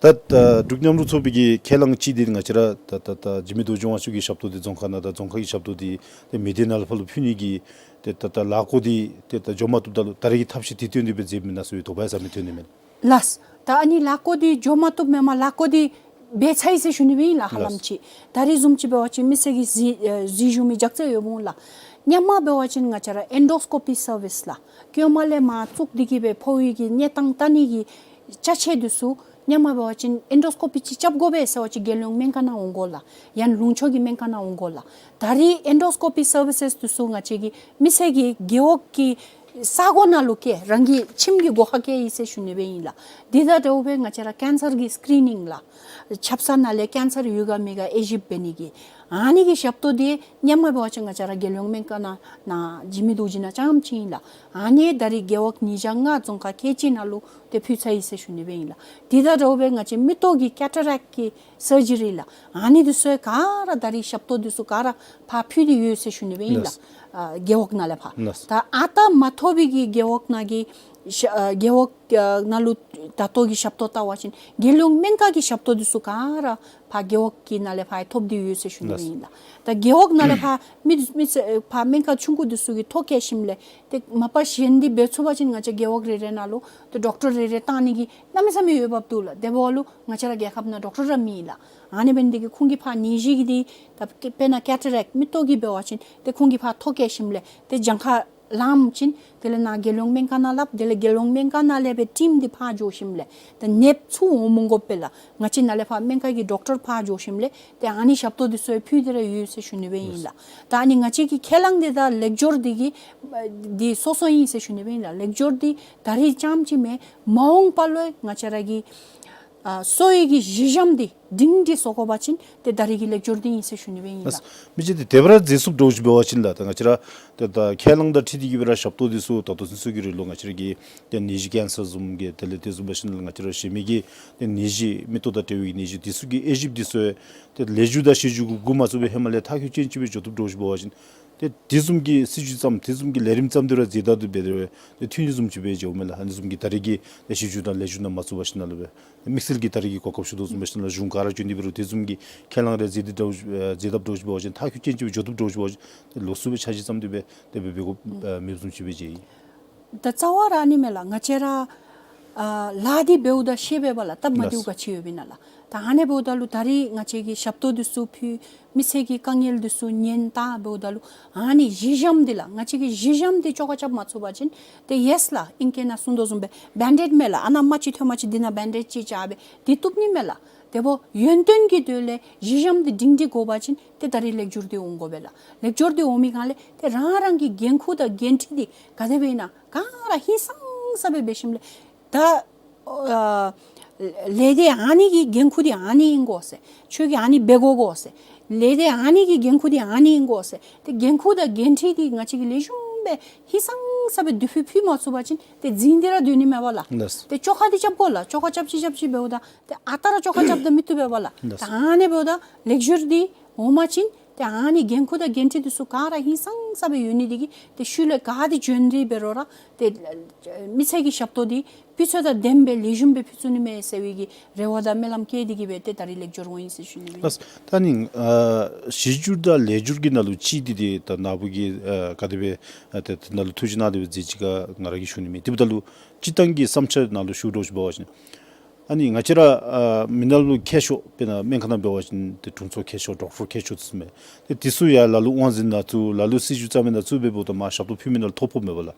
ད་ད་འབྲུག་མཉམ་རུབ་ཚོགས་པའི་གི་ཁས་བླངས་ཅིག་འདི་ང་བཅས་ར་ད་ད་ད་འཇིགས་མེད་རྡོ་རྗེ་དབང་ཕྱུག་གི་ཞབས་ཏོག་འདི་རྫོང་ཁག་ནང་དང་རྫོང་ཁག་གི་ཞབས་ཏོག་འདི་ཏེ་མི་སྡེ་ནང་ལུ་ཕར་ལུ་ཕུལ་ནི་གི་ཏེ་ད་ད་ལཱ་བཀོད་འདི་ཏེ་ད་འགྱོ་མ་བཏུབ་ད་ལུ་ད་རེས་ཀྱི་ཐབས་ཤེས་དེ་བཏོན་ཏེ་སྦེ་མཛདཔ་མེན་ན་ཟེར་བའི་དོགས་པ་ཡང་ཟ་མི་ཐོན་ནི་མས། ལགས། ད་ཨ་ནི་ལཱ་བཀོད་འདི་འགྱོ་མ་བཏུབ་མེན་མས། ལཱ་བཀོད་འདི་འབད་ཚར་ཡི་ཟེར་ཞུ་ནི་སྦེ་ཨིན་ལགས། ཧ་ལམ་ལགས། ཅིག་ད་རེས་བཟུམ་ཅིག་འབད་བ་ཅིན་མི་སེར་གྱིས་གཟིགས་ཨེ་གཟིགས་བཞུགས་མི་རྒྱགས་ཚད་ཡོདཔ་འོང་ལགས། སྔོན་མ་འབད་བ་ཅིན་ང་བཅས་ར་ཨེན་ཌོ་སི་ཀོ་པི་སར་བིསི་ལགས། གྱོད་མ་ལས་མར་བཙུགས་ཏེ་གི་སྦེ་ཕོཝ་གི་གནས་སྟངས་བལྟ་ནི་གི་ཅ་ཆས་འདི་ཚུ་སྔོན་མ་འབད་བ་ཅིན་ཨེན་ཌོ་སི་ཀོ་པི་ཅིག་རྐྱབ་དགོ་པས་ཟེར་བ་ཅིན་རྒྱལ་ཡོངས་སྨན་ཁང་ནང་འོང་དགོ་ལགས། ཡང་ལུང་ཕྱོགས་ཀྱི་སྨན་ཁང་ནང་འོང་དགོ་ལགས། ད་རེས་ཨེན་ཌོ་སི་ཀོ་པི་སར་བི་སེས་འདི་ཚུ་ང་བཅས་ཀྱི་མི་སེར་གྱི་རྒེད་འོག་གི་ས་གོ་ནང་ལུ་བཀལ་རང་གི་ཁྱིམ་གྱི་སྒོ་ཁར་བཀལ་ཡི་ཟེར་ཞུ་ནི་སྦེ་ཨིན་ལགས། འདི་དང་འདྲཝ་སྦེ་ང་བཅས་ར་ཀེན་སར་གྱི་སི་ཀི་རི་ནིང་ལགས། ཆབ་གསང་ནང་ལས་ཀེན་སར་ཡོད་ག་མེད་ག་དབྱེ་ཞིབ་འབད་ནི་གི་ཨ་ནི་གི་ཞབས་ཏོག་འདི་སྔོན་མ་འབད་བ་ཅིན་ང་བཅས་ར་རྒྱལ་ཡོངས་སྨན་ཁང་ནང་ནང་འཇིགས་མེད་རྡོ་རྗེ་ནང་རྐྱངམ་ཅིག་ཨིན་ལགས། ཨ་ནི་ད་རེས་རྒེད་འོག་ཉིས་བརྒྱ་ལྔ་རྫོང་ཁག་ཁལ་གཅིག་ནང་ལུ་ཏེ་ཕུལ་ཚར་ཡི་ཟེར་ཞུ་ནི་སྦེ་ཨིན་ལགས། འདི་དང་འདྲཝ་སྦེ་ང་བཅས་མིག་ཏོ་གི་ཀེ་ཊ་རེཀཊ་གི་སར་ཇི་རི་ལགས། ཨ་ནི་འདི་ཚུ་ག་ར་ད་རེས་ཞབས་ཏོག་འདི་ཚུ་ག་ར་ཕར་ཕུལ་ཏེ་ཡོད་ཟེར་ཞུ་ནི་སྦེ་ཨིན་ལགས། ལགས། ཨ་རྒེད་འོག་ནང་ལས་ཕར། ལགས། ད་ཨ་རྟག་མ་ཐོབ་པའི་གི་རྒེད་འོག་ནང་གི་ཤ་ཨ་རྒེད་འོག་ཨ་ནང་ལུ་ད་ལྟོ་གི་ཞབས་ཏོག་བལྟ་བ་ཅིན་རྒྱལ་ཡོངས་སྨན་ཁང་གི་ཞབས་ཏོག་འདི་ཚུ་ག་ར་ཕར་རྒེད་འོག་གི་ནང་ལས་ཕར་ཐོབ་སྟེ་ཡོད་ཟེར་ཞུ་ནི་སྦེ་ཨིན་ལགས། ད་རྒེད་འོག་ནང་ལས་ཕར་མི་མི་ཚེ་ཕར་སྨན་ཁང་ཆུང་ཀུ་འདི་ཚུ་གི་ཐོ་བཀལ་ཞིནམ་ལས་ཏེ་མ་པ་གཞན་འདི་འབད་ཚུགས་པ་ཅིན་ང་བཅས་རྒེད་འོག་རེ་རེ་ནང་ལུ་ཏེ་ཌོག་ཊར་རེ་རེ་བཏང་ནི་གི་གནམ་མེད་ས་མེད་འོས་འབབ་འདུག་ལགས། དེ་འབདཝ་ལུ་ང་བཅས་ར་རྒྱལ་ཁབ་ནང་ཌོག་ཊར་ར་མེད་ལགས། ཨ་ནི་འབད་ནི་དེ་གིས་ཁོང་གིས་ཕར་ནད་གཞི་གི་འདི་ད་དཔེར་ན་ཀེ་ཊ་རེཀཊ་མིག་ཏོ་གི་འབད་བ་ཅིན་ཏེ་ཁོང་གིས་ཕར་ཐོ་བཀལ་ཞིནམ་ལས་ཏེ་གྱངས་ཁ་ལངམ་ཅིན་དེ་ལས་ནཱ་རྒྱལ་ཡོངས་སྨན་ཁང་ནང་སླབ། དེ་ལས་རྒྱལ་ཡོངས་སྨན་ཁང་ནང་ལས་སྦེ་ཊིམ་འདི་ཕར་འགྱོ་ཞིནམ་ལས་ཏེ་ནདཔ་ཚུ་འོང་མི་དགོ་པས་ལགས། ང་བཅས་ནཱ་ལས་ཕར་སྨན་ཁང་གི་ཌོག་ཊར་ཕར་འགྱོ་ཞིནམ་ལས་ཏེ་ཨ་ནི་ཞབས་ཏོག་འདི་ཚུ་ཡང་ཕུལ་ཏེ་ར་ཡོད་ཟེར་ཞུ་ནི་སྦེ་ཨིན་ལགས། ད་ཨ་ནི་ང་བཅས་ཀྱི་ཁས་བླངས་འདི་དང་ལེགས་སྒྱུར་འདི་གི་འདི་སོ་སོ་ཨིན་ཟེར་ཞུ་ནི་སྦེ་ཨིན་ལགས། ལེགས་སྒྱུར་འདི་ད་རེས་རྐྱངམ་ཅིག་མེན། མ་འོངས་པ་ལུ་ཡང་ང་བཅས་ར་གི་ཨ་གསོ་བའི་གི་གཞི་འགྱམ་འདི་སྒྲིང་སྒྲི་བཟོ་དགོ་པ་ཅིན་ཏེ་ད་རེས་ཀྱི་ལེགས་སྒྱུར་འདི་ཨིན་ཟེར་ཞུ་ནི་སྦེ་ཨིན་ལགས། མི་ཅིག་འདི་དེ་སྦེ་ར་མཛད་ཚུགསཔ་འདྲཝ་ཅིག་འབད་བ་ཅིན་ལགས། ད་ང་བཅས་ར་ད་ད་ཁས་བླངས་དང་འཁྲིལ་ཏེ་གི་སྦེ་ར་ཞབས་ཏོག་འདི་ཚུ་ད་ལྟོ་ཚུན་ཚོད་ཀྱི་རིང་ལུ་ང་བཅས་ར་གི་ཏེ་ནད་གཞི་ཀེན་སར་བཟུམ་གྱི་དེ་ལས་དེ་བཟུམ་འབད་ཞིནམ་ལས་ང་བཅས་ར་གཞན་མི་གི་ཏེ་ནད་གཞི་མིག་ཏོ་དང་འབྲེལ་བའི་ནད་གཞི་འདི་ཚུ་གི་དབྱེ་ཞིབ་འདི་ཚུ་ཡང་ཏེ་ལེགས་སྒྱུར་དང་གཞི་སྒྱུར་གུ་མ་བཙུགས་པའི་ཧེ་མ་ལས་མཐའ་འཁྱོལ་ཅན་ཅིག་སྦེ་འགྱོ་བཏུབ་འདྲཝ་ཅིག་འབད་བ་ཅིན་ཏེ་དེ་བཟུམ་གྱི་སྲིད་བྱུས་བརྩམ་དེ་བཟུམ་གྱི་ལས་རིམ་བརྩམ་སྟེ་ར་མཛད་ད་འདུག་འབད་དེ་ར་ཏེ་འཐུས་ནི་བཟུམ་ཅིག་སྦེ་འགྱོཝ་མས་ལགས། ཨ་ནི་བཟུམ་གྱི་ད་རེས་ཀྱི་ཏེ་གཞི་སྒྱུར་དང་ལེགས་སྒྱུར་ནང་མ་བཙུགས་པ་ཞིནམ་ལས་སྦེ་དམིགས་བསལ་གྱི་ད་རེས་ཀྱི་གོ་སྐབས་ཞུ་དོ་བཟུམ་འབད་ཞིནམ་ལས་གཞུང་ག་ར་བྱོན་ཏེ་འབད་རུང་དེ་བཟུམ་གྱི་ཁས་བླངས་རེ་མཛད་དེ་འདྲཝ་ཨེ་མཛད་དཔ་འདྲཝ་ཅིག་འབད་བ་ཅིན་མཐའ་འཁྱོལ་ཅན་ཅིག་སྦེ་འགྱོ་བཏུབ་འདྲཝ་ཅིག་འབད་བ་ཅིན་ཏེ་ལོགས་སུ་སྦེ་འཆར་གཞི་བརྩམས་ཏེ་སྦེ་དེ་སྦེ་འབད་དགོཔ་ཨེ་མེདཔ་བཟུམ་ཅིག་སྦེ་མཇལ་ཡི། ད་རྩ་བ་ར་ཨ་ནི་མས་ལགས། ང་བཅས་ར་ཨ་ལཱ་འདི་འབདཝ་ད་ཤེས་པས་པ་ལགས། སྟབས་མ་བདེཝ་ག་ཅི་ཡོདཔ་ཨིན་ན་ལགས། ད་ཨ་ནི་འབདཝ་ད་ལུ་ད་རེས་ང་བཅས་ཀྱིས་ཞབས་ཏོག་འདི་ཚུ་ཕུལ། མི་སེར་གྱི་དཀའ་ངལ་འདི་ཚུ་ཉན་ད་འབདཝ་ད་ལུ་ཨ་ནི་གཞི་འགྱམ་འདི་ལགས། ང་བཅས་ཀྱིས་གཞི་འགྱམ་འདི་བཅོ་ཁ་རྐྱབ་མ་ཚུགས་པ་ཅིན་ཏེ་ཡེས་ལགས། ཨིང་སྐད་ནང་གསུང་དོ་བཟུམ་སྦེ་བེན་ཌེཌ་མས་ལགས། ཨ་ནཱ་རྨ་ཅིག་ཐོན་པ་ཅིན་འདི་ནང་བེན་ཌེཌ་ཅིག་རྐྱབ་སྦེ་འདི་བཏུབ་ནི་མས་ལགས། དེ་འབདཝ་ཡོན་ཏན་གྱི་དོན་ལས་གཞི་འགྱམ་འདི་སྒྲིང་སྒྲི་དགོ་པ་ཅིན་ཏེ་ད་རེས་ལེགས་སྒྱུར་འདི་འོང་དགོ་པས་ལགས། ལེགས་སྒྱུར་འདི་འོང་མི་སྒང་ལས་ཏེ་རང་རང་གི་འགན་ཁུར་དང་འགན་འཁྲི་འདི་ག་དེ་སྦེ་ཨིན་ན་ག་ར་ཧིང་སངས་ས་སྦེ་འབད་ཞིནམ་ལས་ད་ཨ་ལས་འདི་ཨ་ནི་གི་འགན་ཁུར་འདི་ཨ་ནི་ཨིན་དགོ་ཟེར། ཁྱོད་ཀྱིས་ཨ་ནི་འབད་དགོ་དགོ་ཟེར། ལས་འདི་ཨ་ནི་གི་འགན་ཁུར་འདི་ཨ་ནི་ཨིན་དགོ་ཟེར། ཏེ་འགན་ཁུར་དང་འགན་འཁྲི་འདི་ང་བཅས་ཀྱིས་ལེགས་ཤོམ་སྦེ་ཧིང་སངས་ས་སྦེ་དུས་ཕུད་ཕུལ་མ་ཚུགས་པ་ཅིན་ཏེ་འཛིང་སྟེ་ར་སྡོད་ནི་མས་པ་ལགས། ལགས། ཏེ་བཅོ་ཁ་འདི་རྐྱབ་དགོ་ལགས། བཅོ་ཁ་རྐྱབ་ཅིག་རྐྱབ་ཅིག་འབདཝ་ད་ཏེ་ཨ་རྟག་ར་བཅོ་ཁ་རྐྱབ་ད་མི་བཏུབ་པས་པ་ལགས། ལགས། ད་ཨ་ནི་འབདཝ་ད་ལེགས་སྒྱུར་འདི་འོང་པ་ཅིན་ཏེ་ཨ་ནི་འགན་ཁུར་དང་འགན་འཁྲི་འདི་ཚུ་ག་ར་ཧིང་སངས་ས་སྦེ་ཡོད་ནི་འདི་གིས་ཏེ་ཤུལ་ལས་ག་འདི་བྱོན་ཏེ་འབད་རུང་ར་ཏེ་མི་སེར་གྱི་ཞབས་ཏོག་འདི་སྤུས་ཚད་དང་ལྡནམ་སྦེ་ལེགས་ཤོམ་སྦེ་ཕུལ་ཚུགས་ནི་མས་ཟེར་བའི་གི་རེ་བ་དང་སྨོན་ལམ་བསྐྱེད་དེ་གི་སྦེ་ཏེ་ད་རེས་ལེགས་སྒྱུར་འོང་ཡི་ཟེར་ཞུ་ནི་ཨིན། ལགས། ད་ནི་ཨ་གཞི་སྒྱུར་དང་ལེགས་སྒྱུར་གྱི་ནང་ལུ་ཅིག་འདི་ཏེ་ད་ནཱ་བུ་གིས་ཨ་ག་དེ་སྦེ་ཨ་ཏེ་ཏེ་ནཱ་ལུ་ཐུགས་རྗེ་གནང་སྟེ་སྦེ་མཛད་ཅི་ག་ང་ར་གིས་ཞུ་ནི་མེད། དེ་འབདཝ་ད་ལུ་སྤྱིར་བཏང་གི་བསམ་འཆར་ནང་ལུ་ཞུ་དོ་ཅིག་འབད་བ་ཅིན་ཨ་ནི་ང་བཅས་ར་ཨ་མི་ནང་ལུ་མཁས་མཆོག་དཔེར་ན་སྨན་ཁང་ནང་འབད་བ་ཅིན་ཏེ་དྲུང་འཚོ་མཁས་མཆོག་ཌོག་ཊར་མཁས་མཆོག་ཚུ་མས། ཏེ་དེ་ཚུ་ཡང་ལ་ལུ་དབང་འཛིན་ནང་བཙུགས་ལ་ལུ་སྲིད་བྱུས་བརྩམ་མི་ནང་བཙུགས་སྦེ་འབདཝ་ད་མར་ཞབས་ཏོག་ཕུལ་མི་ནང་ལུ་ཐོ་ཕོགཔ་མས་པ་ལགས།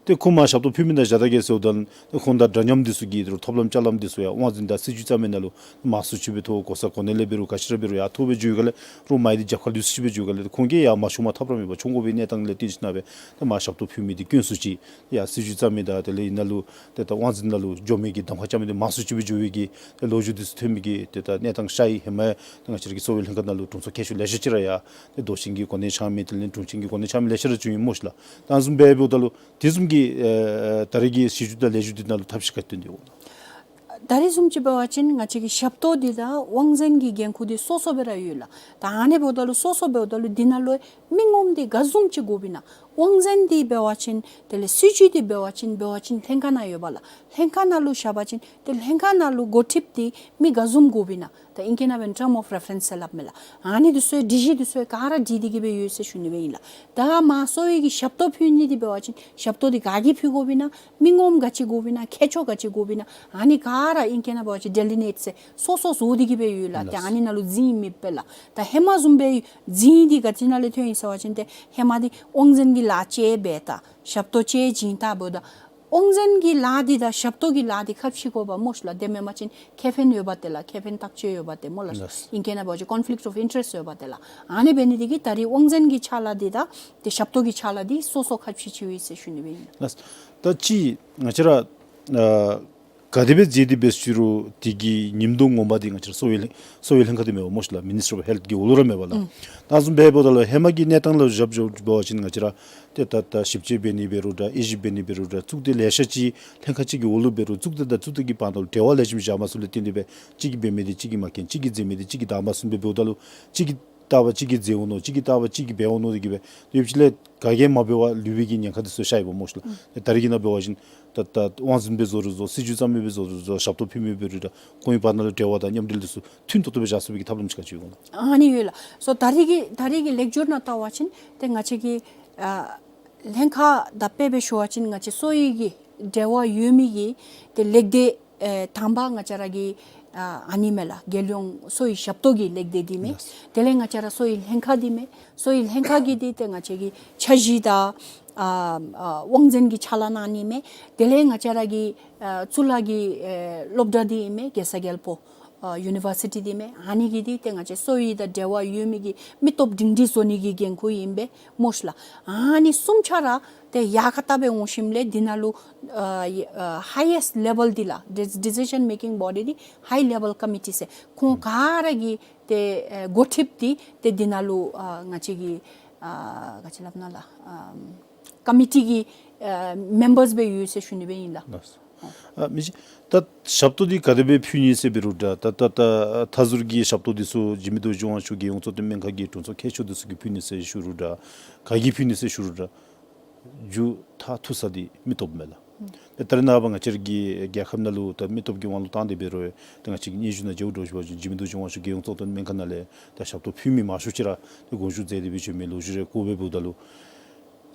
ཏེ་ཁོང་མར་ཞབས་ཏོག་ཕུལ་མི་ནང་བཞག་ད་གེ་ཟེརཝ་ད་ཏེ་ཁོང་དང་འདྲ་མཉམ་འདི་ཚུ་གི་ཐོབ་ལམ་ཅ་ལམ་འདི་ཚུ་ཡང་དབང་འཛིན་དང་སྲིད་བྱུས་བརྩམ་མི་ནང་ལུ་མང་སུ་ཅིག་སྦེ་ཐོབ། གོ་ས་གོ་གནས་ལས་འབད་རུང་ག་ཅི་ར་འབད་རུང་ཡར་ཐོབ་སྦེ་འགྱོ་ཡི་ག་ལགས། རོགས་མ་ཡི་འདི་རྒྱབ་ཁར་ལུས་སུ་ཅིག་སྦེ་འགྱོ་ཡི་ག་ལགས། ཏེ་ཁོང་གིས་ཡང་མ་ཤོང་མ་ཐབས་ར་མེད་པར་མཆོང་དགོ་པའི་གནས་སྟངས་ལས་བརྟེན་ཞིན་ན་སྦེ་ཏེ་མར་ཞབས་ཏོག་ཕུལ་མི་འདི་དཀོན་སུ་ཅིག་ཡར་སྲིད་བྱུས་བརྩམ་མི་དང་དེ་ལས་ཨ་ནཱ་ལུ་ཏེ་ད་དབང་འཛིན་ནང་ལུ་འགྱོ་མི་གི་གདམ་ཁ་རྐྱབ་མི་འདི་མང་སུ་ཅིག་སྦེ་འགྱོ་བའི་གི་ཏེ་ལོ་རྒྱུས་འདི་ཚུ་ཐོན་མི་གི་ཏེ་ད་གནས་སྟངས་ཤར་ཡི། ཧེ་མ་ཡང་ཏེ་ང་བཅས་ར་གི་གསོ་བའི་ལྷན་ཁག་ནང་ལུ་དྲུང་འཚོ་མཁས་མཆོག་ལེ་ཤ་ཅིག་ར་ཡར་ཏེ་མདོ་ཆེན་གྱི་གོ་གནས་འཆང་མི་དེ་ལས་དྲུང་ཆེན་གྱི་གོ་གནས་འཆང་མི་ལེ་ཤ་ར་བྱོན་ཡི་སྨོ་ཤིག་ལགས། ད་བཟུམ་སྦེ་འབདཝ་ད་ལུ་དེ་བཟུམ་གྱི་ཨེ་ད་རེས་ཀྱི་གཞི་སྒྱུར་དང་ལེགས་སྒྱུར་འདི་ནང་ལུ་ཐབས་ཤེས་ག་ཅི་བཏོན་ཏེ་འོང་། ད་རེས་བཟུམ་ཅིག་འབད་བ་ཅིན་ང་བཅས་ཀྱི་ཞབས་ཏོག་འདི་དང་དབང་འཛིན་གྱི་འགན་ཁུར་འདི་སོ་སོ་སྦེ་ར་ཡོད་ལགས། ད་ཨ་ནི་འབདཝ་ད་ལུ་སོ་སོ་འབདཝ་ད་ལུ་འདི་ནང་ལུ་མི་ངོམ་འདི་ག་བཟུམ་ཅིག་དགོཔ་ཨིན་ན། དབང་འཛིན་འདི་འབད་བ་ཅིན་དེ་ལས་སྲིད་བྱུས་འདི་འབད་བ་ཅིན་འབད་བ་ཅིན་ལྷན་ཁག་ནང་ཡོདཔ་ལགས། ལྷན་ཁག་ནང་ལུ་བཞག་པ་ཅིན་ཏེ་ལྷན་ཁག་ནང་ལུ་འགོ་ཁྲིདཔ་འདི་མི་ག་བཟུམ་དགོཔ་ཨིན་ན། ད་ཨིང་སྐད་ནང་འབད་བ་ཅིན་term of reference ཟེར་སླབ་མས་ལགས། ཨ་ནི་འདི་ཚུ་སྒྲིག་གཞི་འདི་ཚུ་ག་ར་སྒྲིག་སྟེ་གི་སྦེ་ཡོད་ཟེར་ཞུ་ནི་སྦེ་ཨིན་ལགས། ད་མ་གསོ་བའི་གི་ཞབས་ཏོག་ཕུལ་ནི་འདི་འབད་བ་ཅིན་ཞབས་ཏོག་འདི་ག་གིས་ཕུལ་དགོཔ་ཨིན་ན། མི་ངོམ་ག་ཅི་དགོཔ་ཨིན་ན། ཁྱད་ཆོས་ག་ཅི་དགོཔ་ཨིན་ན། ཨ་ནི་ག་ར་ཨིང་སྐད་ནང་འབད་བ་ཅིན་delineate ཟེར་སོ་སོ་བཟོ་སྟེ་གི་སྦེ་ཡོད་ལགས། ཏེ་ཨ་ནི་ནང་ལུ་འཛིན་མི་སྦེ་ལགས། ད་ཧེ་མ་བཟུམ་སྦེ་འཛིན་འདི་ག་ཅི་ནང་ལས་ཐོན་ཡི་ཟེར་བ་ཅིན་ཏེ་ཧེ་མ་འདི་དབང་འཛིན་གྱི་ལཱ་ཅིག་འབད་ད་ཞབས་ཏོག་ཅིག་བྱིན་ད་འབདཝ་ད་དབང་འཛིན་གྱི་ལཱ་འདི་དང་ཞབས་ཏོག་གི་ལཱ་འདི་ཁ་ཕྱེ་དགོཔ་སྨོ་ཤ་ལགས། དེ་མེན་པ་ཅིན་ཁེ་ཕན་ཡོདཔ་ཏེ་ལགས། ཁེ་ཕན་ཐག་ཆོད་ཡོདཔ་ཏེ་སྨོ་ལགས། ལགས། ཨིང་སྐད་ནང་འབད་བ་ཅིན་conflict of interest ཡོདཔ་ཏེ་ལགས། ཨ་ནི་འབད་ནི་འདི་གིས་ད་རིས་དབང་འཛིན་གྱི་ཕྱག་ལཱ་འདི་དང་ཏེ་ཞབས་ཏོག་གི་ཕྱག་ལཱ་འདི་སོ་སོ་ཁ་ཕྱེ་ཕྱེཝ་ཨིན་ཟེར་ཞུ་ནི་སྦེ་ཨིན། ལགས། ད་ཅི་ང་བཅས་ར་ཨ་ག་དེ་སྦེ་མཛད་དེ་འབད་ཞུ་རུང་དེ་གི་ཉིནམ་དུ་ངོ་མ་འདི་ང་བཅས་ར་གསོ་བའི་ལྷན་གསོ་བའི་ལྷན་ཁག་འདི་མེན་པ་སྨོ་ཤ་ལགས། Ministry of Health གི་འོག་ལུ་ར་མེན་པ་ལགས། ཨུམ། ད་བཟུམ་སྦེ་འབདཝ་ད་ལུ་ཧེ་མ་གི་གནས་སྟངས་ལུ་བཞག་བཞགཔ་འབད་བ་ཅིན་ང་བཅས་ར་ཏེ་ད་ད་ཞིབ་དཔྱད་འབད་ནི་འབད་རུང་འདྲ་དབྱེ་ཞིབ་འབད་ནི་འབད་རུང་འདྲ་གཙུག་སྡེ་ལེ་ཤ་ཅིག་ལྷན་ཁག་ཅིག་གི་འོག་ལུ་འབད་རུང་གཙུག་སྡེ་དང་གཙུག་སྡེ་གི་བར་ན་ལུ་འབྲེལ་བ་ལེགས་ཤོམ་བཞག་མ་ཚུགསཔ་ལས་བརྟེན་ཏེ་སྦེ་གཅིག་གིས་འབད་མི་འདི་གཅིག་གིས་མ་མཁྱེན། གཅིག་གིས་མཛད་མི་འདི་གཅིག་གིས་ད་མ་ཚུགསཔ་སྦེ་འབདཝ་ད་ལུ་གཅིག་གིས་བལྟ་བ་གཅིག་གིས་མཛད་འོང་ནུག། གཅིག་གིས་བལྟ་བ་གཅིག་གིས་འབད་འོང་ནུག། དེ་གིས་སྦེ་ཡོདཔ་ཅིག་ལས་ག་གིས་མ་འབད་བར་ལུས་པའི་གི་ཉེན་ཁ་འདི་ཚུ་ཤར་ཡི་པ་སྨོ་ཤ་ལགས། ད་རིས་ཀྱི་ནང་འབད་བ་ཅིན་ད་ད་དབང་འཛིན་སྦེ་བཟོ་རུང་བཟོ་སྲིད་བྱུས་བརྩམ་མི་སྦེ་བཟོ་རུང་བཟོ་ཞབས་ཏོག་ཕུལ་མི་འབད་རུང་འདྲ་ཁོང་གི་བར་ན་ལུ་འབྲེལ་བ་དང་མཉམ་འབྲེལ་འདི་ཚུ་མཐུན་ཏོག་ཏོ་སྦེ་བཞག་ཚུགས་པའི་གི་ཐབས་ལམ་ཅིག་ག་ཅི་ཡོད་ག་ལགས། ཨ་ནི་ཡོད་ལགས། སོ་ད་རིས་ཀྱི་ད་རིས་ཀྱི་ལེགས་སྒྱུར་ནང་བལྟ་བ་ཅིན་ཏེ་ང་བཅས་ཀྱི་ཨ་ལྷན་ཁག་དང་དཔེ་སྦེ་ཞུ་བ་ཅིན་ང་བཅས་གསོ་བའི་གི་འབྲེལ་བ་ཡོད་མི་གི་ཏེ་ལེགས་སྡེ་ཨེ་དང་པ་ང་བཅས་ར་གི་ཨ་ཨ་ནི་མས་ལགས། རྒྱལ་ཡོངས་གསོ་བའི་ཞབས་ཏོག་གི་ལེགས་སྡེ་འདི་མས། ལགས། དེ་ལས་ང་བཅས་ར་གསོ་བའི་ལྷན་ཁག་འདི་མས། གསོ་བའི་ལྷན་ཁག་གི་འདི་ཏེ་ང་བཅས་ཀྱི་འཆར་གཞི་དང་ཨ་ཨ་དབང་འཛིན་གྱི་ཕྱག་ལཱ་གནང་ནི་མས། དེ་ལས་ང་བཅས་ར་གི་ཨ་གཙུག་ལག་གི་ཨེ་སློབ་གྲྭ་འདི་ཨིན་མས། རྒྱལ་ས་རྒྱལ་པོ་ཨ་ཡུ་ནི་བར་སི་ཊི་འདི་མས། ཨ་ནི་གི་འདི་ཏེ་ང་བཅས་གསོ་བའི་དང་འབྲེལ་བ་ཡོད་མི་གི་མི་སྟོབས་སྒྲིང་སྒྲི་བཟོ་ནི་གི་འགན་ཁུར་ཨིན་པས་སྨོ་ཤ་ལགས། ཨ་ནི་གསུམ་ཆ་ར་ཏེ་ཡར་ཁ་བལྟ་སྦེ་འོང་ཞིནམ་ལས་འདི་ནང་ལུ་ཨ་ཨ་highest level འདི་ལགས་ཌི་ཌི་སི་ཤན་མེ་ཀིང་བོ་ཌི་འདི་high level committee ཟེར་ཁོང་ག་ར་གི་ཏེ་ཨེ་འགོ་ཁྲིདཔ་འདི་ཏེ་འདི་ནང་ལུ་ཨ་ང་བཅས་ཀྱི་ཨ་ག་ཅི་སླབ་ན་ལགས་ཨམ་ཀོ་མི་ཊི་གི་ཨ་མེམ་བརསི་སྦེ་ཡོད་ཟེར་ཞུ་ནི་སྦེ་ཨིན་ལགས། ལགས། ཨ་མི་རྗེ་ད་ཞབས་ཏོག་འདི་ག་དེ་སྦེ་ཕུལ་ནི་ཟེར་འབད་རུང་འདྲ་ད་ད་ད་མཐའ་ཟུར་གྱི་ཞབས་ཏོག་འདི་ཚུ་འཇིགས་མེད་རྡོ་རྗེ་དབང་ཕྱུག་རྒྱལ་ཡོངས་གཙོ་བསྟེན་སྨན་ཁང་གི་དྲུང་འཚོ་མཁས་མཆོག་འདི་ཚུ་གིས་ཕུལ་ནི་ཟེར་ཞུ་རུང་འདྲ་ག་གིས་ཕུལ་ནི་ཟེར་ཞུ་རུང་འདྲ་མཇུག་མཐར་ཐུག་ས་འདི་མི་སྟོབས་མས་ལགས། ཨུམ། ད་རེས་ནངས་པ་ང་བཅས་ར་གི་རྒྱལ་ཁབ་ནང་ལུ་ད་མི་སྟོབས་ཀྱི་དབང་ལུ་བཏང་སྟེ་འབད་རུང་ད་ང་བཅས་ཀྱི་སྙན་ཞུ་ནང་མཇལཝ་འདྲཝ་ཅིག་འབད་བ་ཅིན་འཇིགས་མེད་རྡོ་རྗེ་དབང་ཕྱུག་རྒྱལ་ཡོངས་གཙོ་བསྟེན་སྨན་ཁང་ནང་ལས་ད་ཞབས་ཏོག་ཕུལ་མི་མང་ཤོས་ཅིག་ར་ད་དགོངས་ཞུ་མཛད་དེ་སྦེ་བྱོན་མི་ལོ་རྒྱུས་རེ་གོཝ་སྦེ་འབདཝ་ད་ལུ་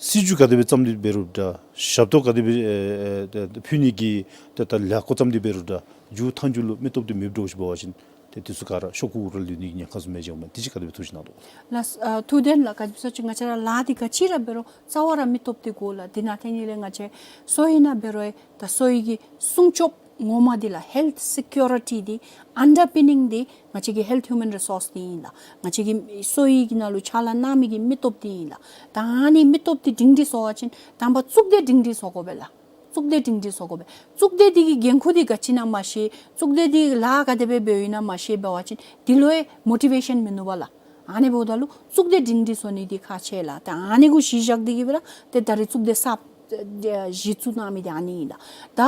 སྲིད་བྱུས་ག་དེ་སྦེ་བརྩམས་ཏེ་འབད་རུང་འདྲ་ཞབས་ཏོག་ག་དེ་སྦེ་ཨེ་ཨེ་ཕུལ་ནི་གི་ད་ད་ལས་འགུལ་བརྩམས་ཏེ་འབད་རུང་འདྲ་མཇུག་མཐའ་མཇུག་ལུ་མི་སྟོབས་འདི་མེདཔ་འདྲཝ་ཅིག་འབད་བ་ཅིན་ཏེ་འདི་ཚུ་ག་ར་ཤོག་ཀུ་གུ་ར་ལུས་ནི་གི་ཉེན་ཁ་བཟུམ་མས་ཟེར་འོང་མས། དེ་ཅིག་ག་དེ་སྦེ་ཐུགས་བཞེད་གནང་དོ། ལགས། ཨ་ཐུགས་བདེན་ལགས། ག་ཅི་སྨོ་ཟེར་བ་ཅིན་ང་བཅས་ར་ལཱ་འདི་ག་ཅི་ར་འབད་རུང་རྩ་བ་ར་མི་སྟོབས་འདི་དགོ་ལགས། དེ་ནང་ཐད་ནི་ལས་ང་བཅས་གསོ་བའི་ནང་འབད་རུང་ད་གསོ་བའི་གི་སྲུང་སྐྱོབ་ངོ་མ་འདི་ལགས་ཧེལཐ་སི་ཀིའུ་རི་ཊི་འདི་ཨན་ཌར་པི་ནིང་འདི་ང་བཅས་ཀྱི་ཧེལཐ་ཧིའུ་མེན་རི་སོརསི་འདི་ཨིན་ལགས། ང་བཅས་ཀྱི་གསོ་བའི་གི་ནང་ལུ་ཕྱག་ལཱ་གནང་མི་གི་མི་སྟོབས་འདི་ཨིན་ལགས། ད་ཨ་ནི་མི་སྟོབས་འདི་སྒྲིང་སྒྲི་བཟོ་བ་ཅིན་དང་པ་གཙུག་སྡེ་སྒྲིང་སྒྲི་བཟོ་དགོ་པས་ལགས། གཙུག་སྡེ་སྒྲིང་སྒྲི་བཟོ་དགོ་པས། གཙུག་སྡེ་འདི་གི་འགན་ཁུར་འདི་ག་ཅི་ཨིན་ན་མ་ཤེས། གཙུག་སྡེ་འདི་ལཱ་ག་དེ་སྦེ་འབདཝ་ཨིན་ན་མ་ཤེས་འབད་བ་ཅིན་འདི་ལུ་ཡང་མོ་ཊི་ཝེ་ཤཱན་མིན་ནུག་པ་ལགས། ཨ་ནི་འབདཝ་ད་ལུ་གཙུག་སྡེ་སྒྲིང་སྒྲི་བཟོ་ནི་འདི་ཁག་ཆེ་ལགས། ད་ཨ་ནི་གུ་གཞི་བཞག་སྟེ་གི་སྦེ་ར་ཏེ་ད་རིས་གཙུག་སྡེ་གསརཔ་གཞི་བཙུགས་གནང་མི་འདི་ཨ་ནི་ཨིན་ལགས། ད་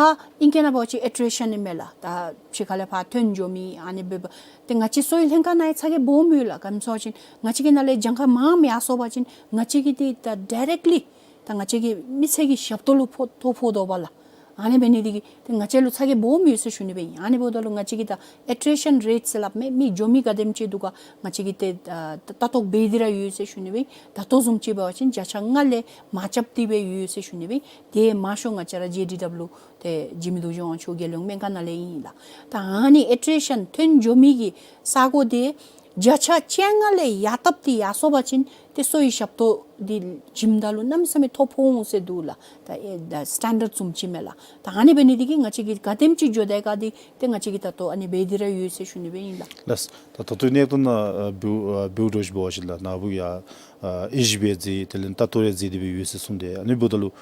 ཨིང་སྐད་ནང་འབད་བ་ཅིན་ཨེ་ཊི་རི་ཤཱན་ཨིན་མས་ལགས། ད་ཕྱི་ཁ་ལས་ཕར་ཐོན་འགྱོ་མི་ཨ་ནི་འབདཝ་ད་ཏེ་ང་བཅས་གསོ་བའི་ལྷན་ཁག་ནང་ཡང་ཚ་གྱང་སྦོམ་ཡོད་ལགས། ག་ཅི་སྨོ་ཟེར་བ་ཅིན་ང་བཅས་ཀྱི་ནང་ལས་གྱངས་ཁ་མངམ་ཡར་སོང་པ་ཅིན་ང་བཅས་ཀྱི་འདི་ད་ཌའི་རེཀཊ་ལི་ད་ང་བཅས་ཀྱི་མི་ཚེ་གི་ཞབས་ཏོག་ལུ་ཕོག་ཐོ་ཕོག་དོ་པ་ལགས། ཨ་ནི་འབད་ནི་འདི་གིས་ཏེ་ང་བཅས་ལུ་ཚ་གྱང་སྦོམ་ཡོད་ཟེར་ཞུ་ནི་སྦེ་ཨིན། ཨ་ནི་འབདཝ་ད་ལུ་ང་བཅས་ཀྱི་ད་ཨེ་ཊི་རི་ཤཱན་རེཊ་ཟེར་སླབ་མི་མི་འགྱོ་མི་ག་དེམ་ཅིག་འདུག་ག་ང་བཅས་ཀྱིས་ཏེ་ཨ་ལྟ་རྟོག་འབད་དེ་ར་ཡོད་ཟེར་ཞུ་ནི་སྦེ་ཨིན། ད་ལྟོ་བཟུམ་ཅིག་འབད་བ་ཅིན་བརྒྱ་ཆ་ལྔ་ལས་མར་རྐྱབ་སྟེ་སྦེ་ཡོད་ཟེར་ཞུ་ནི་སྦེ་ཨིན། དེ་མང་ཤོས་ང་བཅས་ར་ཇེ་ཌི་ཌབ་ལིའུ་ཏེ་འཇིགས་མེད་རྡོ་རྗེ་དབང་ཕྱུག་རྒྱལ་ཡོངས་སྨན་ཁང་ནང་ལས་ཨིན་ལགས། ད་ཨ་ནི་ཨེ་ཊི་རི་ཤཱན་ཐོན་འགྱོ་མི་གི་ས་གོ་འདི་བརྒྱ་ཆ་བཅོ་ལྔ་ལས་ཡར་བཏབ་སྟེ་ཡར་སོང་པ་ཅིན་ཏེ་གསོ་བའི་ཞབས་ཏོག་འདི་བྱིནམ་ད་ལུ་གནམ་མེད་ས་མེད་ཐོ་ཕོག་འོང་ཟེར་འདུག་ལགས། ད་ཨེ་ད་སི་ཊེན་ཌརཌ་བཟུམ་ཅིག་མས་ལགས། ད་ཨ་ནི་འབད་ནི་འདི་གིས་ང་བཅས་ཀྱིས་ག་དེམ་ཅིག་འགྱོ་དེ་ག་འདི་ཏེ་ང་བཅས་ཀྱིས་ད་ལྟོ་ཨ་ནི་འབད་དེ་ར་ཡོད་ཟེར་ཞུ་ནི་སྦེ་ཨིན་ལགས། ལགས། ད་ད་ལྟོའི་གནས་སྟངས་ནང་ཨ་འབདཝ་ཨ་འབདཝ་འདྲཝ་ཅིག་འབད་བ་ཅིན་ལགས་ནཱ་བུ་ཡང་ཨ་དབྱེ་ཞིབ་འབད་མཛད་དེ་ལས་ལྟ་རྟོག་ཡང་མཛད་དེ་སྦེ་ཡོད་ཟེར་གསུངས་ཏེ་ཨ་ནི་འབདཝ་ད་ལུ་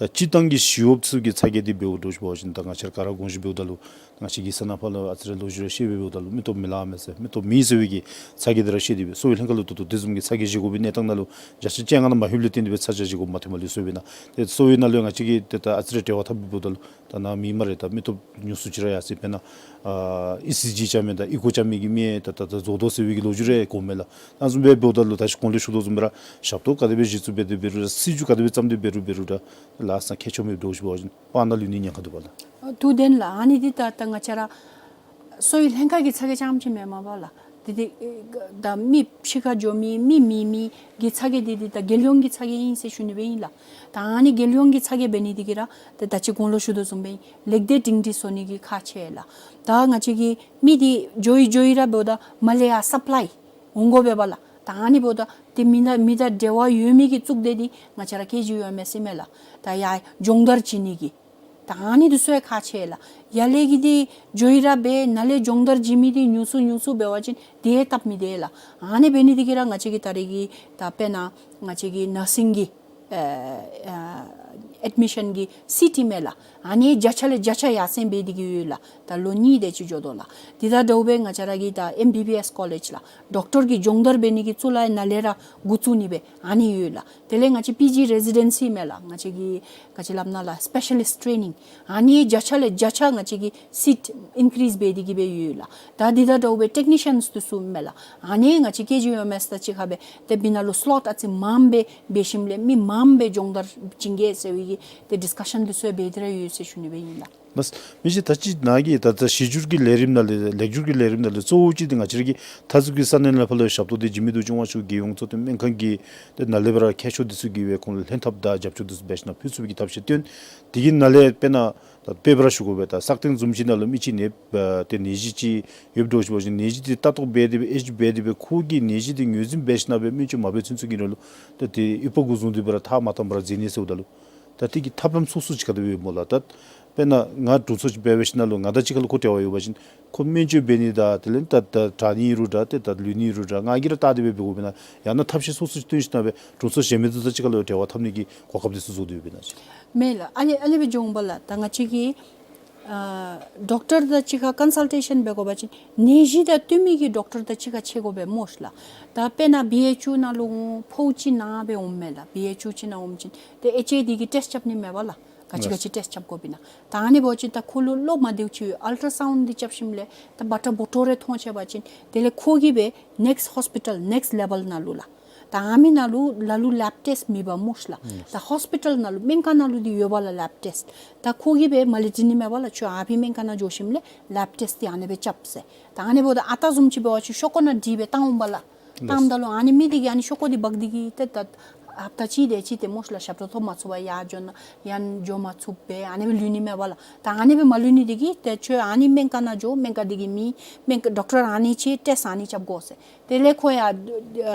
ད་སྤྱིར་བཏང་གི་ཞི་གཡོགཔ་ཚུ་གི་ཚ་གྱང་འདི་འབདཝ་འདྲཝ་ཅིག་འབད་བ་ཅིན་ད་ང་བཅས་ར་ག་ར་དགོངས་བཞེས་འབདཝ་ད་ལུ་ང་བཅས་ཀྱིས་ས་ནང་ཕར་ལུ་ཨ་ཙི་རེ་ལོ་རྒྱུས་རེ་བཤད་སྦེ་འབདཝ་ད་ལུ་མི་སྟོབས་མི་ལང་མས་ཟེར། མི་སྟོབས་མེད་ཟེར་བའི་གི་ཚ་གྱང་འདི་ར་བཤད་དེ་སྦེ་གསོ་བའི་ལྷན་ཁག་ལུ་ད་ལྟོ་དེ་བཟུམ་གྱི་ཚ་གྱང་བཞེས་དགོ་པའི་གནས་སྟངས་ནང་ལུ་བརྒྱ་ཆ་བཅོ་ལྔ་ནང་མ་ལྷོདཔ་ལས་བརྟེན་ཏེ་སྦེ་ཚ་གྱང་བཞེས་དགོཔ་མ་ཐོནམ་ལུ་གསོ་བའི་ནང་། ཏེ་གསོ་བའི་ནང་ལུ་ང་བཅས་ཀྱིས་ཏེ་ད་ཨ་ཙི་རེ་འབྲེལ་བ་འཐབ་སྦེ་འབདཝ་ད་ལུ་ད་ནཱ་མེད་སྨ་རེ། ད་མི་སྟོབས་ཉུང་སུ་ཅིག་ར་ཡར་སོང་། དཔེར་ན་ཨ་ཨི་སི་ཇི་རྐྱབ་མི་དང་ཨི་ཀོ་རྐྱབ་མི་གི་མི་ད་ད་ད་རྫོགས་དོ་ཟེར་བའི་གི་ལོ་རྒྱུས་རེ་གོཝ་མས་ལགས། ཨ་ནི་བཟུམ་སྦེ་འབདཝ་ད་ལུ་ད་ཅི་གོང་ལུ་ཞུ་དོ་བཟུམ་སྦེ་ར་ཞབས་ཏོག་ག་དེ་སྦེ་གཞི་བཙུགས་འབད་དེ་འབད་རུང་ར་སྲིད་བྱུས་ག་དེ་སྦེ་བརྩམས་ཏེ་འབད་རུང་འབད་རུང་ར་ལ་ས་ཁྱད་ཆོས་མེདཔ་འདྲཝ་ཅིག་འབད་བ་ཅིན་སྤང་ནང་ལུས་ནི་ཉེན་ཁ་འདུག་པ་ལགས། ཨ་ཐུགས་བདེན་ལགས། ཨ་ནི་འདི་ད་ད་ང་བཅས་ར་གསོ་བའི་ལྷན་ཁག་གི་ཚ་གྱང་རྐྱངམ་ཅིག་མེན་མས་པ་ལགས། འདི་འདི་ད་མི་ཕྱི་ཁར་འགྱོ་མི་མི་མེད་མི་གི་ཚ་གྱང་འདི་འདི་ད་རྒྱལ་ཡོངས་ཀྱི་ཚ་གྱང་ཨིན་ཟེར་ཞུ་ནི་སྦེ་ཨིན་ལགས། ད་ཨ་ནི་རྒྱལ་ཡོངས་ཀྱི་ཚ་གྱང་འབད་ནི་འདི་གིས་ར་ད་ད་ཅི་གོང་ལུ་ཞུ་དོ་བཟུམ་སྦེ་ལེགས་སྡེ་སྒྲིང་སྒྲི་བཟོ་ནི་གི་ཁག་ཆེ་ལགས། ད་ང་བཅས་ཀྱི་མི་འདི་འགྱོ་ཡི་འགྱོ་ཡི་ར་འབདཝ་ད་མར་ལས་ཡར་སབ་ལའི་འོང་དགོ་པས་པ་ལགས། ད་ཨ་ནི་འབདཝ་ད་ཏེ་མི་ནང་མི་དང་འབྲེལ་བ་ཡོད་མི་གིས་བཙུགས་ཏེ་འདི་ང་བཅས་ར་ཀེ་ཇི་ཡུ་ཨེམ་ཨེས་ཨིན་མས་ལགས། ད་ཡར་སྦྱོང་བརྡར་བྱིན་ནི་གི་ད་ཨ་ནི་འདི་ཚུ་ཡང་ཁག་ཆེ་ལགས། ཡར་ལས་ཀྱི་འདི་འགྱོ་ཡི་ར་འབད་ནཱ་ལས་སྦྱོང་བརྡར་བྱིན་མི་འདི་ཉུང་སུ་ཉུང་སུ་འབད་བ་ཅིན་དེ་སྟབས་མི་བདེ་ལགས། ཨ་ནི་འབད་ནི་འདི་གིས་ར་ང་བཅས་ཀྱི་ད་རེས་ཀྱི་ད་དཔེར་ན་ང་བཅས་ཀྱི་ནར་སིང་གི་ཨ་ཨ་ཨེཌ་མི་ཤཱན་གྱི་སིཊ་ཨིན་མས་ལགས། ཨ་ནི་བརྒྱ་ཆ་ལས་བརྒྱ་ཆ་ཡར་སེང་འབད་དེ་གི་ཡོད་ལགས། ད་ལོ་གཉིས་དེ་ཅིག་འགྱོ་དོ་ལགས། དེ་དང་འདྲཝ་སྦེ་ང་བཅས་ར་གི་ད་ཨེམ་བི་བི་ཨེས་ཀོ་ལེཇ་ལགས། ཌོག་ཊར་གྱི་སྦྱོང་བརྡར་འབད་ནི་གི་གཙུག་ལག་ནཱ་ལས་ར་འགོ་བཙུགས་ནི་སྦེ་ཨ་ནི་ཡོད་ལགས། དེ་ལས་ང་བཅས་པི་ཇི་རེ་ཟི་ཌེན་སི་མས་ལགས། ང་བཅས་ཀྱི་ག་ཅི་སླབ་ན་ལགས་སི་པེ་ཤ་ལིསཊ་ཊེ་ནིང་ཨ་ནི་བརྒྱ་ཆ་ལས་བརྒྱ་ཆ་ང་བཅས་ཀྱི་སིཊ་ཨིན་ཀི་རིསི་འབད་དེ་གི་སྦེ་ཡོད་ལགས། ད་འདི་དང་འདྲཝ་སྦེ་ཊེག་ནི་ཤཱནསི་འདི་ཚུ་མས་ལགས། ཨ་ནི་ང་བཅས་ཀེ་ཇི་ཡུ་ཨེམ་ཨེས་དང་གཅིག་ཁར་སྦེ་ཏེ་འདི་ནང་ལུ་སི་ལོཊ་ཨ་ཙི་མངམ་སྦེ་འབད་ཞིནམ་ལས་མི་མངམ་སྦེ་སྦྱོང་བརྡར་བྱིན་གེ་ཟེར་བའི་གི་ཏེ་ཌིསི་ཀ་ཤཱན་འདི་ཚུ་འབད་དེ་ར་ཡོད་ཟེར་ཞུ་ནི་སྦེ་ཨིན་ལགས། ལགས། མི་རྗེ་ད་ཅི་ནཱ་གི་ད་ད་གཞི་འགྱུར་གྱི་ལས་རིམ་ནང་ལས་ལེགས་སྒྱུར་གྱི་ལས་རིམ་ནང་ལས་གཙོ་བོ་ཅིག་འདི་ང་བཅས་ར་གི་མཐའ་ཟུར་གྱི་ས་གནས་ནང་ཕར་ལུ་ཞབས་ཏོག་འདི་བྱིན་མི་འདུག་བྱུང་བ་ཤོ་རྒྱལ་ཡོངས་གཙོ་བསྟེན་སྨན་ཁང་གི་ཏེ་ནཱ་ལས་འབད་ར་མཁས་མཆོག་འདི་ཚུ་གིས་སྦེ་ཁོང་ལྷན་ཐབས་དང་རྒྱབ་སྐྱོར་འདི་ཚུ་འབད་ཞིན་ན་ཕུལ་ཚུགས་པའི་གི་ཐབས་ཤེས་བཏོན། དེ་གི་ནང་ལས་དཔེར་ན་ད་དཔེ་འབད་ར་ཞུ་དགོ་པས། ད་སག་སྟེང་བཟུམ་ཅིག་ནང་ལུ་མི་ཅིག་ནད་ཨ་ཏེ་ནད་གཞི་ཅིག་ཡོདཔ་འདྲཝ་ཅིག་འབད་བ་ཅིན་ནད་གཞི་འདི་ལྟ་རྟོག་འབད་དེ་སྦེ་ཨེ་ཇི་འབད་དེ་སྦེ་ཁོ་གི་ནད་གཞི་འདི་ངོས་འཛིན་འབད་ཞིན་ན་སྦེ་སྨན་བཅོས་མ་འབད་ཚུན་ཚོད་ཀྱི་རིང་ལུ་ད་ཏེ་ཡུདཔ་གུ་བཟུང་སྟེ་འབད་ར་ཐག་མ་བཏངམ་པར་འཛེགས་ནི་ཟེརཝ་ད་ལུ་ད་དེ་གི་ཐབས་ལམ་སོ་སོ་ཅིག་ག་དེ་སྦེ་ཡོདཔ་སྨོ་ལགས། ད་དཔེར་ན་ང་དྲུང་འཚོ་ཅིག་འབད་བའི་ཤུལ་ལུ་ང་དང་གཅིག་ཁར་ལུ་ཁོ་འབྲེལ་བ་ཡོད་པ་ཅིན་ཁོ་སྨན་བཅོས་འབད་ནི་དང་དེ་ལས་ད་ད་དྲག་ནི་རུང་འདྲ་ཏེ་ད་ལུས་ནི་རུང་འདྲ་ང་གིས་ར་བལྟ་སྟེ་སྦེ་འབད་དགོཔ་ཨིན་ན་ཡང་ན་ཐབས་ཤེས་སོ་སོ་ཅིག་བཏོན་ཞིན་ན་སྦེ་དྲུང་འཚོ་གཞན་མི་དང་གཅིག་ཁར་ལུ་འབྲེལ་བ་འཐབ་ནི་གི་གོ་སྐབས་འདི་ཚུ་བཟོ་སྟེ་ཡོདཔ་ཨིན་ན་ཅིག། མེད་ལགས། ཨ་ནི་ཨ་ནི་སྦེ་འགྱོཝ་ཨིན་པས་ལགས། ད་ང་བཅས་ཀྱིས་ཨ་ཌོག་ཊར་དང་གཅིག་ཁར་ཀོན་སཱལ་ཊེ་ཤཱན་འབད་དགོ་པ་ཅིན་ནད་གཞི་དང་བསྟུན་མི་གི་ཌོག་ཊར་དང་གཅིག་ཁར་ཕྱད་དགོ་པས་སྨོ་ཤ་ལགས། ད་དཔེར་ན་བི་ཨེཆ་ཡུ་ནང་ལུ་ཕོཝ་ཅིག་ནཱ་སྦེ་འོངམ་མས་ལགས། བི་ཨེཆ་ཡུ་ཅིག་ནང་འོངམ་ཅིག་ཏེ་ཨེཆ་ཨེ་ཌི་གི་ཊེསཊ་རྐྱབ་ནི་མས་པ་ལགས། ག་ཅི་ག་ཅི་ཊེསཊ་རྐྱབ་དགོཔ་ཨིན་ན། ད་ཨ་ནི་འབད་བ་ཅིན་ད་ཁོ་ལུ་བློ་མ་བདེཝ་ཅིག་ཡོད། ཨལ་ཊ་ར་སའུནཌ་འདི་རྐྱབ་ཞིནམ་ལས་ད་བ་ཏྲ་བོ་ཊོ་རེ་མཐོང་ཆེ་བ་ཅིན་དེ་ལས་ཁོ་གིས་སྦེ་ནེགསཊ་ཧོསི་པི་ཊལ་ནེགསཊ་ལེ་བཱལ་ནང་ལུ་ལགས། ད་ཨ་མི་ནང་ལུ་ལ་ལུ་ལེབ་ཊེསཊ་མེད་པས་སྨོ་ཤ་ལགས། ད་ཧོསི་པི་ཊལ་ནང་ལུ་སྨན་ཁང་ནང་ལུ་འདི་ཡོད་པས་ལགས་ལེབ་ཊེསཊ། ད་ཁོ་གིས་སྦེ་མ་ལས་དྲི་ནི་མས་པ་ལགས། ཁྱོད་ཨ་ཕི་སྨན་ཁང་ནང་འགྱོ་ཞིནམ་ལས་ལེབ་ཊེསཊ་འདི་ཨ་ནི་སྦེ་རྐྱབ་ཟེར། ད་ཨ་ནི་འབདཝ་ད་ཨ་རྟག་བཟུམ་ཅིག་འབད་བ་ཅིན་ཤོག་ཀོ་ནང་བྲིས་སྦེ་བཏང་འོང་པས་ལགས། བཏངམ་ད་ལུ་ཨ་ནི་མི་འདི་གིས་ཨ་ནི་ཤོག་ཀོ་འདི་འབག་སྟེ་གི་ཏེ་ད་ཧབ་ཏ་གཅིག་དེ་ཅིག་ཏེ་སྨོ་ཤ་ལགས་ཞབས་ཏོག་ཐོབ་མ་ཚུགས་པར་ཡར་འགྱོ་ནཱ་ཡར་འགྱོ་མ་ཚུགས་པར་ཨ་ནི་སྦེ་ལུས་ནི་མས་པ་ལགས། ད་ཨ་ནི་སྦེ་མ་ལུས་ནི་འདི་གིས་ཏེ་ཁྱོད་ཨ་ནི་སྨན་ཁང་ནང་འགྱོ། སྨན་ཁང་འདི་གི་མི་སྨན་ཁང་ཌོག་ཊར་ཨ་ནི་ཅིག་ཊེསཊ་ཨ་ནི་རྐྱབ་དགོ་ཟེར། དེ་ལས་ཁོ་ཡར་ཨ་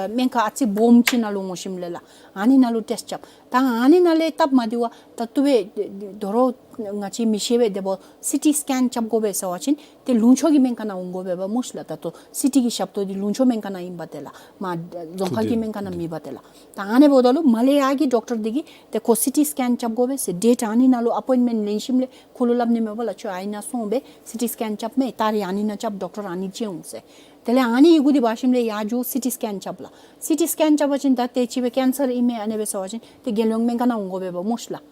སྨན་ཁང་ཨ་ཙི་སྦོམ་ཅིག་ནང་ལུ་འོང་ཞིནམ་ལས་ལགས་ཨ་ནི་ནང་ལུ་ཊེསཊ་རྐྱབ། ད་ཨ་ནི་ནང་ལས་སྟབས་མ་བདེ་བར་ད་ལྟོ་སྦེ་དོ་རུང་ང་བཅས་མི་ཤེས་པས། དེ་འབདཝ་སི་ཊི་སི་ཀེན་རྐྱབ་དགོ་པས་ཟེར་བ་ཅིན་ཏེ་ལུང་ཕྱོགས་ཀྱི་སྨན་ཁང་ནང་འོང་དགོ་པས་པ་སྨོ་ཤ་ལགས། ད་ལྟོ་སི་ཊི་གི་ཞབས་ཏོག་འདི་ལུང་ཕྱོགས་སྨན་ཁང་ནང་ཨིན་པས་ཏེ་ལགས། མར་རྫོང་ཁག་གི་སྨན་ཁང་ནང་མེད་པས་ཏེ་ལགས། ད་ཨ་ནི་འབདཝ་ད་ལུ་མར་ལས་ཡར་གྱི་ཌོག་ཊར་འདི་གིས་ཏེ་ཁོ་སི་ཊི་སི་ཀེན་རྐྱབ་དགོ་པས་ཟེར་ཌེཊ་ཨ་ནི་ནང་ལུ་ཨ་པོའིནཊ་མེནཊ་ལེན་ཞིནམ་ལས་ཁོ་ལུ་སླབ་ནི་མས་པ་ལགས། ཁྱོད་ཨ་ནཱ་སོང་སྦེ་སི་ཊི་སི་ཀེན་རྐྱབ་མས། ད་རེས་ཨ་ནི་ནང་རྐྱབ། ཌོག་ཊར་ཨ་ནི་ཅིག་འོང་ཟེར། དེ་ལས་ཨ་ནི་གི་གུ་འདི་འབག་ཞིནམ་ལས་ཡར་འགྱོ་སི་ཊི་སི་ཀེན་རྐྱབ་ལགས། སི་ཊི་སི་ཀེན་རྐྱབ་པ་ཅིན་ད་ཏེ་ཅིག་སྦེ་ཀེན་སར་ཨིན་མས་ཨ་ནི་སྦེ་ཟེར་བ་ཅིན་ཏེ་རྒྱལ་ཡོངས་སྨན་ཁང་ནང་འོང་དགོ་པས་པ་སྨོ་ཤ་ལགས།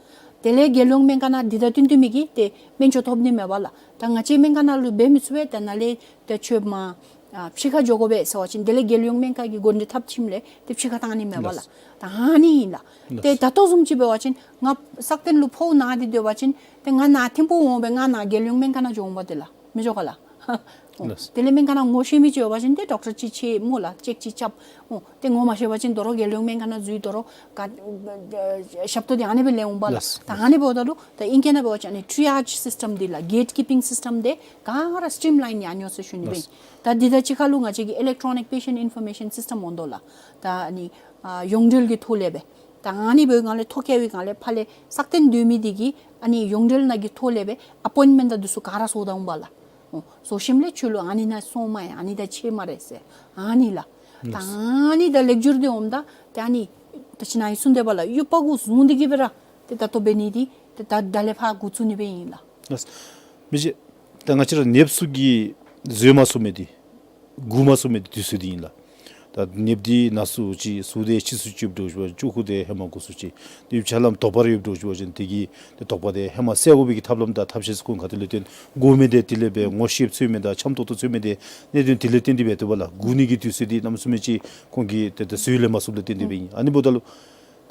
དེ་ལས་རྒྱལ་ཡོངས་སྨན་ཁང་ནང་འདི་དང་བསྟུན་བསྟུན་མི་གིས་ཏེ་སྨན་བཅོས་ཐོབ་ནི་མས་པ་ལགས། ད་ང་བཅས་སྨན་ཁང་ནང་ལུ་འབད་མི་ཚུགས་པས། ད་ནཱ་ལས་ཏེ་ཁྱོད་མར་ཨ་ཕྱི་ཁར་འགྱོ་དགོ་པས་ཟེར་བ་ཅིན་དེ་ལས་རྒྱལ་ཡོངས་སྨན་ཁང་གིས་འགོ་འདྲེན་འཐབ་ཞིནམ་ལས་ཏེ་ཕྱི་ཁར་བཏང་ནི་མས་པ་ལགས། ལགས། ད་ཨ་ནི་ཨིན་ལགས། ལགས། ཏེ་ད་ལྟོ་བཟུམ་ཅིག་འབད་བ་ཅིན་ང་སག་སྟེང་ལུ་ཕོཝ་ནཱ་སྟེ་སྡོད་པ་ཅིན་ཏེ་ང་ནཱ་ཐིམ་ཕུག་འོང་སྦེ་ང་ནཱ་རྒྱལ་ཡོངས་སྨན་ཁང་ནང་འགྱོ་འོང་པས་ཏེ་ལགས། མི་འགྱོ་ག་ལགས། ལགས། དེ་ལས་སྨན་ཁང་ནང་ངོ་ཤེས་མི་ཅིག་ཡོད་པ་ཅིན་ཏེ་ཌོག་ཊར་ཅིག་ཕྱད་སྨོ་ལགས། ཅེཀ་ཅིག་རྐྱབ། འོ་ཏེ་ངོ་མ་ཤེས་པ་ཅིན་དོ་རུང་རྒྱལ་ཡོངས་སྨན་ཁང་ནང་འཛུལ་དོ་རུང་ག་ཞབས་ཏོག་འདི་ཨ་ནི་སྦེ་ལེན་འོང་པས་ལགས། ལགས། ད་ཨ་ནི་འབདཝ་ད་ལུ་ད་ཨིང་སྐད་ནང་འབད་བ་ཅིན་ཨ་ནི་ཊི་ཡཱཇ་སིསི་ཊམ་འདི་ལགས། གེཊ་ཀིཔ་ཨིང་སིསི་ཊམ་འདི་ག་ར་སི་ཊིམ་ལའིན་ཡར་འགྱོ་ཟེར་ཞུ་ནི་སྦེ། ལགས། ད་འདི་དང་གཅིག་ཁར་ལུ་ང་བཅས་ཀྱི་ཨི་ལེཀ་ཊོ་ནིཀ་པེ་ཤེནཊ་ཨིན་ཕོར་མེ་ཤཱན་སིསི་ཊམ་འོང་དོ་ལགས། ད་ཨ་ནི་ཨ་ཡོངས་འབྲེལ་གྱི་ཐོག་ལས་སྦེ། ད་ཨ་ནི་འབདཝ་ད་ལུ་ཐོ་བཀལ་བའི་སྒང་ལས་ཕར་ལས་སག་སྟེང་སྡོད་མི་འདི་གིས་ཨ་ནི་ཡོངས་འབྲེལ་ནང་གི་ཐོག་ལས་སྦེ་ཨ་པོའིནཊ་མེནཊ་དང་འདི་ཚུ་ག་ར་བཟོ་ད་འོང་པས་ལགས། འོ་བཟོ་ཞིནམ་ལས་ཁྱོད་ལུ་ཨ་ནི་ནང་སོང་སྨ་རེ་ཨ་ནི་དང་ཕྱད་སྨ་རེ་ཟེར་ཨ་ནི་ལགས། ད་ཨ་ནི་ད་ལེགས་སྒྱུར་འདི་འོངམ་ད་ཏེ་ཨ་ནི་ད་ཅི་ནཱ་ཡང་གསུངས་དེས་པ་ལགས། ཡུདཔ་གུ་བཟུང་སྟེ་གི་སྦེ་ར་ ད་ལྟོ་འབད་ནི་འདི་ད་ད་ལས་ཕར་འགོ་བཙུགས་ནི་སྦེ་ཨིན་ལགས། ལགས། མི་རྗེ། ད་ང་བཅས་ར་ནདཔ་ཚུ་གིས་བཟོད་མ་ཚུགས་མི་འདི་སྒུག་མ་ཚུགས་མི་འདི་དུས་ཚོད་འདི་ཨིན་ལགས། ད་ནདཔ་འདི་ན་ཚུགས་ཅིག་ཟུག་སྟེ་ཕྱིས་སུ་ཅིག་འདྲཝ་ཅིག་འབད་བ་ཅིན་ལྕུག་ཁུ་འདི་ཧེ་མ་འགོ་ཚུགས་ཅི། དེ་ཆ་ལམ་དོགས་པ་རེ་ཡོདཔ་འདྲཝ་ཅིག་འབད་བ་ཅིན་དེ་གི་དེ་དོགས་པ་འདི་ཧེ་མ་བསལ་དགོ་པའི་གི་ཐབས་ལམ་དང་ཐབས་ཤེས་ཚུ་ཁོང་ག་ཏེ་ལས་བཏོན་དགོ་མི་འདི་དེ་ལས་འབད་ངོ་ཤེསཔ་ཚུད་མི་དང་འཆམ་ཏོག་ཏོ་ཚུད་མི་འདི་གནད་དོན་དེ་ལས་བརྟེན་ཏེ་འབད་དོ་བ་ལགས། སྒུག་ནི་གི་དུས་ཚོད་འདི་གནམ་མེད་ས་མེད་ཅིག་ཁོང་གིས་ཏེ་ཏེ་བཟོད་ལེན་མ་ཚུགསཔ་ལས་བརྟེན་ཏེ་འབད་ཨིན། ཨ་ནི་འབདཝ་ད་ལུ་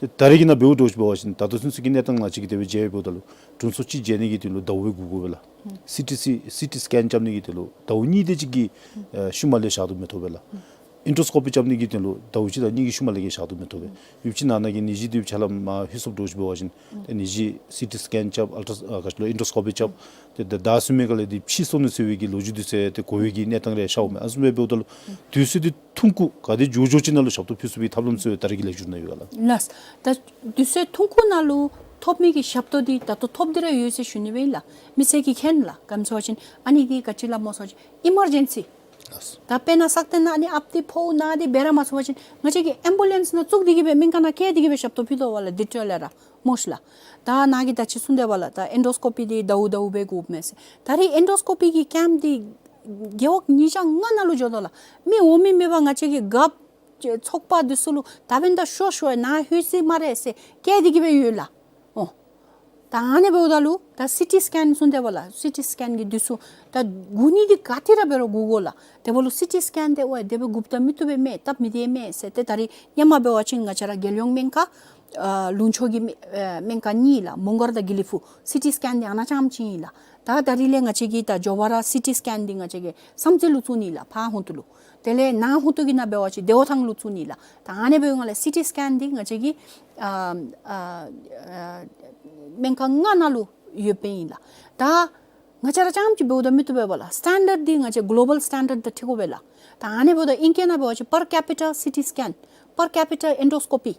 ཏེ་ད་རེས་ཀྱི་ནང་འབདཝ་འདྲཝ་ཅིག་འབད་བ་ཅིན་ད་ལྟོ་ཚུན་ཚོད་ཀྱི་གནས་སྟངས་ང་བཅས་ཀྱིས་དེ་སྦེ་མཇལ་ཡོདཔ་ད་ལུ་དྲུང་འཚོ་གཅིག་མཇལ་ནི་གི་དོན་ལུ་ཟླཝ་སྦེ་སྒུག་དགོ་པས་ལགས། སི་ཊི་སི་སི་ཊི་སི་ཀེན་རྐྱབ་ནི་གི་དོན་ལུ་ཟླཝ་གཉིས་དེ་ཅིག་གི་ཨེ་ཤུལ་མ་ལས་བཞག་དོ་མི་ཐོབ་པས་ལགས། ཨེན་ཌོ་སི་ཀོ་པི་རྐྱབ་ནི་གི་དོན་ལུ་ཟླཝ་གཅིག་དང་གཉིས་ཀྱི་ཤུལ་མ་ལས་བཞག་དོ་མི་ཐོབ་པས། ཡུདཔ་ཅིག་ནང་ན་གི་ནད་གཞི་འདི་ཆ་ལམ་མ་ཧུད་སོངམ་འདྲཝ་ཅིག་འབད་བ་ཅིན་ཏེ་ནད་གཞི་སི་ཊི་སི་ཀེན་རྐྱབ་ཨལ་ཊ་ཨ་ག་ཅི་ལོ་ཨེན་ཌོ་སི་ཀོ་པི་རྐྱབ་ཏེ་ད་ད་ཚུན་མི་ག་ལས་འདི་ཕྱིས་སོང་ནུག་ཟེར་བའི་གི་ལོ་རྒྱུས་འདི་ཚུ་ཏེ་གོ་བའི་གི་གནས་སྟངས་རེ་ཤརཝ་མས། ཨ་ནི་བཟུམ་སྦེ་འབདཝ་ད་ལུ་དུས་ཚོད་འདི་ཐུང་ཀུ་ག་དེ་མགྱོགས་མགྱོགས་ཅིག་ནང་ལུ་ཞབས་ཏོག་ཕུལ་ཚུགས་པའི་ཐབས་ལམ་ཚུ་ད་རེས་ཀྱི་ལེགས་སྒྱུར་ནང་ཡོད་ག་ལགས། ལགས། ད་དུས་ཚོད་ཐུང་ཀུ་ནང་ལུ་ཐོབ་མི་གི་ཞབས་ཏོག་འདི་ད་ལྟོ་ཐོབ་སྟེ་ར་ཡོད་ཟེར་ཞུ་ནི་སྦེ་ཨིན་ལགས། མི་སེར་གྱིས་མཁྱེན་ལགས། ག་ཅི་སྨོ་ཟེར་བ་ཅིན་ཨ་ནི་འདི་ག་ཅི་སླབ་སྨོ་ཟེར་བ་ཅིན་ཨི་མར་ཇེན་སི། ལགས། ད་དཔེར་ན་སག་སྟེང་ནང་ཨ་ནི་ཨཔ་འདི་ཕོག་ནང་འདི་འབད་ར་མ་ཚུགས་པ་ཅིན་ང་བཅས་ཀྱིས་ཨེམ་བུ་ལེནསི་ནང་བཙུགས་ཏེ་གི་སྦེ་སྨན་ཁང་ནང་བསྐྱལ་ཏེ་གི་སྦེ་ཞབས་ཏོག་ཕུལ་དོ་བ་ལགས། འདི་འཕྲོ་ལས་ར་སྨོ་ཤི་ལགས། ད་ནཱ་གིས་ད་ཅི་གསུངས་དེས་པ་ལགས། ད་ཨེན་ཌོ་སི་ཀོ་པི་འདི་ཟླཝ་ཟླཝ་སྦེ་དགོཔ་མས་ཟེར། ད་རེས་ཨེན་ཌོ་སི་ཀོ་པི་གི་ཀེམཔ་འདི་རྒེད་འོག་ཉིས་བརྒྱ་ལྔ་ནང་ལུ་འགྱོ་དོ་ལགས། མི་འོང་མི་མེད་པར་ང་བཅས་ཀྱི་རྒཔོ་ཚོགས་པ་འདི་ཚུ་ལུ་ད་འབདན་ད་ཤོག་ཤོག་ནཱ་ལྷོད་ཅི་སྨ་རེ་ཟེར་བསྐྱལ་ཏེ་གི་སྦེ་ཡོད་ལགས། ཨོ། ད་ཨ་ནི་འབདཝ་ད་ལུ་ད་སི་ཊི་སི་ཀེན་གསུངས་དེས་པ་ལགས། སི་ཊི་སི་ཀེན་གྱི་དུས་ཚོད་ད་སྒུག་ནི་འདི་ག་ཏེ་ར་འབད་རུང་སྒུག་དགོ་ལགས། དེ་འབདཝ་ལུ་སི་ཊི་སི་ཀེན་འདི་ཝའི་དེ་སྦེ་སྒུག་ད་མི་བཏུབ་པས་མས། སྟབས་མི་བདེ་མས་ཟེར་ཏེ་ད་རེས་ཧེ་མ་འབད་བ་ཅིན་ང་བཅས་ར་རྒྱལ་ཡོངས་སྨན་ཁང་ཨ་ལུང་ཕྱོགས་ཀྱི་སྨན་ཨ་སྨན་ཁང་གཉིས་ལགས། མོང་སྒར་དང་དགེ་ལེགས་ཕུག་སི་ཊི་སི་ཀེན་འདི་ཨ་ནཱ་རྐྱངམ་ཅིག་ཨིན་ལགས། ད་ད་རེས་ལས་ང་བཅས་ཀྱིས་ད་མགྱོགས་པ་ར་སི་ཊི་སི་ཀེན་འདི་ང་བཅས་ཀྱིས་བསམ་རྩེ་ལུ་བཙུགས་ནི་ལགས། ཕར་ཧོང་ཏོ་ལུ། དེ་ལས་ནཱ་ཧོང་ཏོ་གི་ནང་འབད་བ་ཅིན་བདེ་བ་ཐང་ལུ་བཙུགས་ནི་ལགས། ད་ཨ་ནི་འབདཝ་ལས་སི་ཊི་སི་ཀེན་འདི་ང་བཅས་ཀྱི་ཨ་ཨ་ཨ་སྨན་ཁང་ལྔ་ནང་ལུ་ཡོདཔ་ཨིན་ལགས། ད་ང་བཅས་ར་རྐྱངམ་ཅིག་འབདཝ་ད་མི་བཏུབ་པས་པ་ལགས། སི་ཊེན་ཌརཌ་འདི་ང་བཅས་གོ་ལོ་བཱལ་སི་ཊེན་ཌརཌ་དང་འཁྲིལ་དགོ་པས་ལགས། ད་ཨ་ནི་འབདཝ་ད་ཨིང་སྐད་ནང་འབད་བ་ཅིན་པར་ཀེ་པི་ཊ་སི་ཊི་སི་ཀེན་པར་ཀེ་པི་ཊ་ཨེན་ཌོ་སི་ཀོ་པི་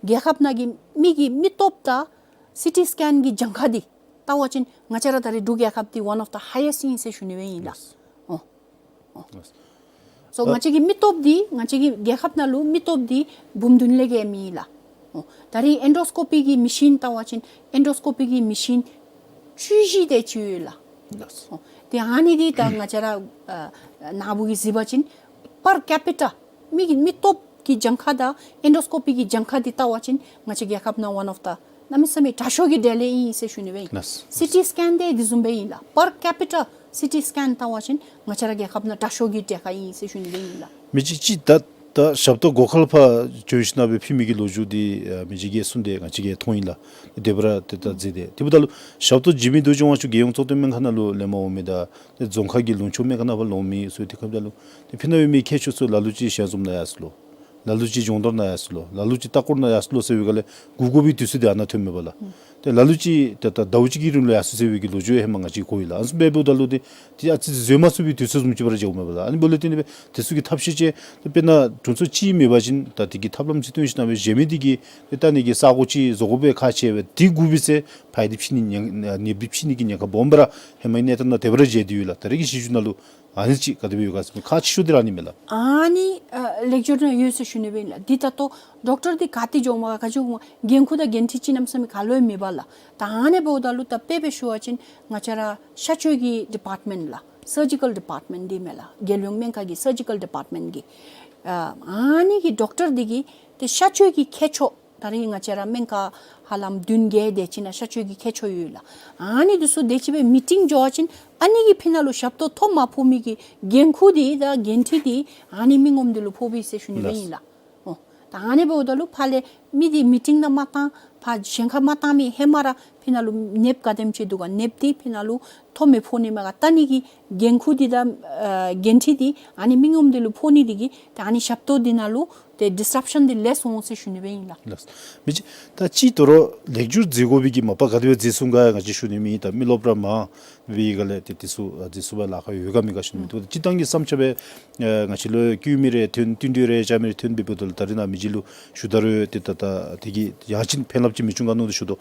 རྒྱལ་ཁབ་ནང་གི་མི་གི་མི་སྟོབས་དང་སི་ཊི་སི་ཀེན་གྱི་གྱངས་ཁ་འདི་བལྟ་བ་ཅིན་ང་བཅས་ར་ད་རེས་འབྲུག་རྒྱལ་ཁབ་འདི་ཝན་ཨོཕ་ད་ཧའི་ཡེསཊ་ཨིན་ཟེར་ཞུ་ནི་སྦེ་ཨིན་ལགས། ཨོ། ཨོ། སོ་ང་བཅས་ཀྱི་མི་སྟོབས་འདི་ང་བཅས་ཀྱི་རྒྱལ་ཁབ་ནང་ལུ་མི་སྟོབས་འདི་འབུམ་བདུན་ལས་བརྒལ་མི་ཨིན་ལགས། ཨོ། ད་རེས་ཨེན་ཌོ་སི་ཀོ་པི་གི་མེ་ཤིན་བལྟ་བ་ཅིན་ཨེན་ཌོ་སི་ཀོ་པི་གི་མེ་ཤིན་བཅུ་བཞི་དེ་ཅིག་ཡོད་ལགས། ལགས། ཨོ། ཏེ་ཨ་ནི་འདི་ད་ང་བཅས་ར་ཨ་ནཱ་བུ་གིས་གཟིགས་པ་ཅིན་པར་ཀེ་པི་ཊ་མི་གི་མི་སྟོབས་ཀྱི་གྱངས་ཁ་དང་ཨེན་ཌོ་སི་ཀོ་པི་གི་གྱངས་ཁ་འདི་བལྟ་བ་ཅིན་ང་བཅས་རྒྱལ་ཁབ་ནང་ཝན་ཨོཕ་ད་གནམ་མེད་ས་མེད་དྲག་ཤོས་ཀྱི་གྲས་ལས་ཨིན་ཟེར་ཞུ་ནི་སྦེ་ཨིན། ལགས། སི་ཊི་སི་ཀེན་འདི་དེ་བཟུམ་སྦེ་ཨིན་ལགས། པར་ཀེ་པི་ཊ་སི་ཊི་སི་ཀེན་བལྟ་བ་ཅིན་ང་བཅས་ར་རྒྱལ་ཁབ་ནང་དྲག་ཤོས་ཀྱི་གྲས་ཁར་ཨིན་ཟེར་ཞུ་ནི་སྦེ་ཨིན་ལགས། མི་རྗེ་ཅིག་ད་ད་ཞབས་ཏོག་སྒོ་ཁར་ཕར་བྱོན་ཞིནམ་སྦེ་ཕུལ་མི་གི་ལོ་རྒྱུས་འདི་ཨ་མི་རྗེ་གིས་གསུངས་ཏེ་ང་བཅས་ཀྱིས་མཐོང་ཡི་ལགས། དེ་སྦེ་ར་ཏེ་ད་མཛད་དེ་དེ་འབདཝ་ད་ལུ་ཞབས་ཏོག་བྱིན་མི་རྡོ་རྗེ་དབང་ཕྱུག་རྒྱལ་ཡོངས་གཙུག་ལྡན་སྨན་ཁང་ནང་ལུ་ལེན་པར་འོང་མི་དང་ཏེ་རྫོང་ཁག་གི་ལུང་ཕྱོགས་སྨན་ཁང་ནང་ཕར་ལོག་མི་ཚུ་དེ་ཁར་འབདཝ་ད་ལུ་ཏེ་ཕི་ནང་ཡོད་མི་མཁས་མཆོག་ཚུ་ལ་ལུ་ཅིག་ཞལ་འཛོམས་ནང་ཡར་སོང་ལོ། ལ་ལུ་ཅིག་སྦྱོང་བརྡར་ནང་ཡར་སོང་ལོ། ལ་ལུ་ཅིག་ལྟ་སྐོར་ནང་ཡར་སོང་ལོ་ཟེར་བའི་སྒང་ལས་སྒུག་དགོ་པའི་དུས་ཚོད་འདི་ཨ་ནཱ་ཐོནམ་མས་པ་ལགས། ཨུམ། ཏེ་ལ་ལུ་ཅིག་ཏེ་ད་ཟླཝ་གཅིག་གི་རིང་ལུ་ཡར་སོང་ཟེར་བའི་གི་ལོ་རྒྱུས་ཧེ་མ་ང་བཅས་གོ་ཡི་ལགས། ཨ་ནི་བཟུམ་སྦེ་འབདཝ་ད་ལུ་ཏེ་ཏེ་ཨ་ཙི་ཅིག་བཟོད་མ་ཚུགས་པའི་དུས་ཚོད་བཟུམ་ཅིག་སྦེ་ར་མཇལཝ་མས་པ་ལགས། ཨ་ནི་འབདཝ་ལས་བརྟེན་ཏེ་སྦེ་དེ་ཚུ་གི་ཐབས་ཤེས་ཅིག་ཏེ་དཔེར་ན་དྲུང་འཚོ་གཅིག་མེད་པ་ཅིན་ད་དེ་གི་ཐབས་ལམ་ཅིག་སྟོན་ཞིནམ་སྦེ་གཞན་མི་དེ་གིས་ཏེ་ལྟ་ནི་གི་ས་གོ་ཅིག་བཟོ་དགོ་པའི་ཁག་ཆེ་བས། དེ་སྒུག་པའི་ཚེ་ཕར་འདི་ཕྱི་ནི་ཉེན་ནདཔ་འདི་ཕྱི་ནི་གི་ཉེན་ཁ་སྦོམ་སྦེ་ར་ཧེ་མའི་གནས་སྟངས་ནང་དེ་སྦེ་ར་མཇལ་ཏེ་ཡོད་ལགས། ད་རེས་ཀྱི་སྲིད་བྱུས་ནང་ལུ་ཨ་ནི་ཅིག་ག་དེ་སྦེ་ཡོད་ག་ཟེར་མི་ཁག་ཆེ་ཤོས་འདི་ར་ཨ་ནི་མས་ལགས། ཨ་ནི་ཨ་ལེགས་སྒྱུར་ནང་ཡོད་ཟེར་ཞུ་ནི་སྦེ་ཨིན་ལགས། འདི་ད་ལྟོ་ཌོག་ཊར་འདི་ག་ཏེ་འགྱོཝ་མས་ག་ཅི་འགྱོཝ་མས་འགན་ཁུར་དང་འགན་འཁྲི་ཅིག་གནམ་མེད་ས་མེད་ག་ལུ་ཡང་མེད་པ་ལགས། ད་ཨ་ནི་འབདཝ་ད་ལུ་ད་དཔེ་སྦེ་ཞུ་བ་ཅིན་ང་བཅས་ར་གཤག་བཅོས་ཀྱི་ཌི་པཱརཊ་མེནཊ་ལགས། སར་ཇི་ཀལ་ཌི་པཱརཊ་མེནཊ་འདི་མས་ལགས། རྒྱལ་ཡོངས་སྨན་ཁང་གི་སར་ཇི་ཀལ་ཌི་པཱརཊ་མེནཊ་གི་ཨ་ཨ་ནི་གི་ཌོག་ཊར་འདི་གིས་ཏེ་གཤག་བཅོས་ཀྱི་ཁྱད་ཆོས་ད་རེས་ང་བཅས་ར་སྨན་ཁང་ཧ་ལམ་བདུན་བརྒྱད་དེ་ཅིག་ནང་གཤག་བཅོས་ཀྱི་ཁྱད་ཆོས་ཡོད་ལགས། ཨ་ནི་འདི་ཚུ་དེ་ཅིག་སྦེ་མི་ཊིང་འགྱོ་བ་ཅིན་ཨ་ནི་གི་ཕི་ནང་ལུ་ཞབས་ཏོག་ཐོབ་མ་ཕོག་མི་གི་འགན་ཁུར་འདི་དང་འགན་འཁྲི་འདི་ཨ་ནི་མི་ངོམ་འདི་ལུ་ཕོག་པས་ཟེར་ཞུ་ནི་སྦེ་ཨིན་ལགས། ཨོ། ད་ཨ་ནི་འབདཝ་ད་ལུ་ཕར་ལས་མི་འདི་མི་ཊིང་ནང་མ་བཏང་ཕར་གཞན་ཁར་མ་བཏང་མི་ཧེ་མ་ར་ཕི་ནང་ལུ་ནདཔ་ག་དེམ་ཅིག་འདུག་ག་ནདཔ་འདི་ཕི་ནང་ལུ་ཐོབ་མི་ཕོག་ནི་མས་ག་བལྟ་ནི་གི་འགན་ཁུར་འདི་དང་ཨ་འགན་འཁྲི་འདི་ཨ་ནི་མི་ངོམ་འདི་ལུ་ཕོག་ནི་འདི་གིས་ད་ཨ་ནི་ཞབས་ཏོག་འདི་ནང་ལུ་ཏེ་ཌིས་རབ་ཤཱན་འདི་ལེགས་སོང་ཟེར་ཞུ་ནི་སྦེ་ཨིན་ལགས། ལགས། མི་རྗེ་ད་ཅི་དོ་རུང་ལེགས་སྒྱུར་མཛད་དགོ་པའི་གི་མ་པ་ག་དེ་སྦེ་མཛད་སོང་ག་ང་བཅས་ཞུ་ནི་མེད། ད་མི་རློབས་ར་མང་བའི་སྒང་ལས་ཏེ་དེ་ཚུ་ཨ་དེ་ཚུ་སྦེ་ལཱ་ཁག་ཡོད་ག་མེད་ག་ཞུ་ནི་མེད། ད་སྤྱིར་བཏང་གི་བསམ་འཆར་སྦེ་ཨ་ང་བཅས་ལུ་བསྐུལ་མི་རེ་ཐོན་བསྟུན་གྲོས་རེ་རྐྱབ་མི་རེ་ཐོན་སྦེ་འབདཝ་ད་ལུ་ད་རེས་ནཱ་མི་རྗེ་ལུ་ཞུ་ད་རུང་ཏེ་ད་ད་དེ་གིས་ཡང་ཅིན་ཕན་རླབས་ཅིག་མི་འབྱུང་ག་མནོ་སྟེ་ཞུ་དོ།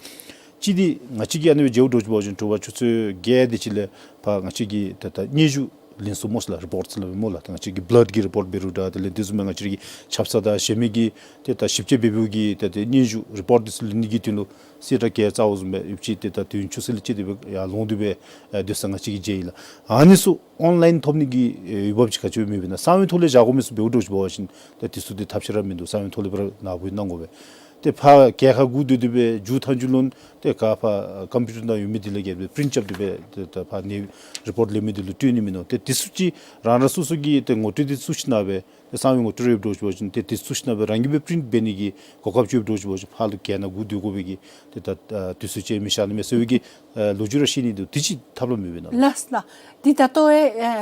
གཅིག་འདི་ང་བཅས་ཀྱིས་ཨ་ནི་སྦེ་མཇལཝ་འདྲཝ་ཅིག་འབད་བ་ཅིན་དྲོ་པ་ཆུ་ཚོད་བརྒྱད་དེ་ཅིག་ལས་ཕར་ང་བཅས་ཀྱི་ད་ད་སྙན་ཞུ་ ལེན་སོང་སྨོ་ལགས། རི་པོརཊ་ལེན་སོང་སྨོ་ལགས། ད་ང་བཅས་ཀྱི་བླཌ་ཀྱི་རི་པོརཊ་འབད་རུང་འདྲ། དེ་ལས་དེ་བཟུམ་མའི་ང་བཅས་ཀྱི་ཆབ་གསང་དང་གཞན་མི་གི་ཏེ་ད་ཞིབ་དཔྱད་འབད་འབདཝ་གི་ཏེ་ད་སྙན་ཞུ་རི་པོརཊ་འདི་ཚུ་ལེན་ནི་གི་དོན་ལུ་གསལ་བསྒྲགས་ག་རྩ་བ་བཟུམ་སྦེ་ཡོདཔ་ཅིག་ཏེ་ད་དུས་ཡུན་ཚུན་ཚོད་ལས་ཅིག་དེ་སྦེ་ཡར་ལོང་སྟེ་སྦེ་ཨེ་སྡོད་ས་ང་བཅས་ཀྱིས་མཇལ་ཡི་ལགས། ཨ་ནི་ཚུ་ཨོན་ལཱའིན་ཐོབ་ནི་གི་ཨེ་འོས་འབབ་ཅིག་ག་ཅི་སྦེ་མེད་པས་ན། གསང་བའི་ཐོག་ལས་བཞག་དགོ་མི་ཚུ་འབདཝ་འདྲཝ་ཅིག་འབད་བ་ཅིན་ད་དེ་ཚུ་དེ་ཐབས་ཤེས་ར་མིན་འདུག། གསང་བའི་ཐོག་ལས་སྦེ་ར་ནཱ་འབོ་གནང་དགོ་པས། ཏེ་ཕར་གྱལ་ཁར་སྒུག་སྡོད་སྡོད་སྦེ་མཇུག་མཐའ་མཇུག་ལུ་ཏེ་ག་ཕར་ཀམ་པིའུ་ཊར་ནང་ཡོད་མི་དེ་ལས་གྱལ་སྦེ་པི་རིནཊ་རྐྱབ་སྟེ་སྦེ་ཏེ་ད་ཕར་ནི་རི་པོརཊ་ལེན་མི་དེ་ལུ་སྤྲོད་ནི་མིན་ནུག། ཏེ་དེ་ཚུ་ཅིག་རང་རང་སོ་སོ་གི་ཏེ་ངོ་སྤྲོད་དེ་ཚུ་ཞིནམ་སྦེ་ཏེ་གསང་བའི་ངོ་སྤྲོད་རེ་འབདཝ་འདྲཝ་ཅིག་འབད་བ་ཅིན་ཏེ་དེ་ཚུ་ཞིནམ་སྦེ་རང་གིས་སྦེ་པི་རིནཊ་འབད་ནི་གི་གོ་སྐབས་ཅིག་འབདཝ་འདྲཝ་ཅིག་འབད་བ་ཅིན་ཕར་ལུ་གྱལ་ནང་སྒུག་སྡོད་དགོ་པའི་གི་ཏེ་ད་ཨ་དུས་ཚོད་ཅིག་མི་ཤར་ནི་མས་ཟེར་བའི་གི་ཨ་ལོ་རྒྱུས་ར་བཤད་ནི་འདུག། དེ་ཅིག་ཐབས་ལམ་མེད་པས་ན་ལགས། ལགས་ལགས། འདི་ད་ལྟོ་ཨེ་ཨ་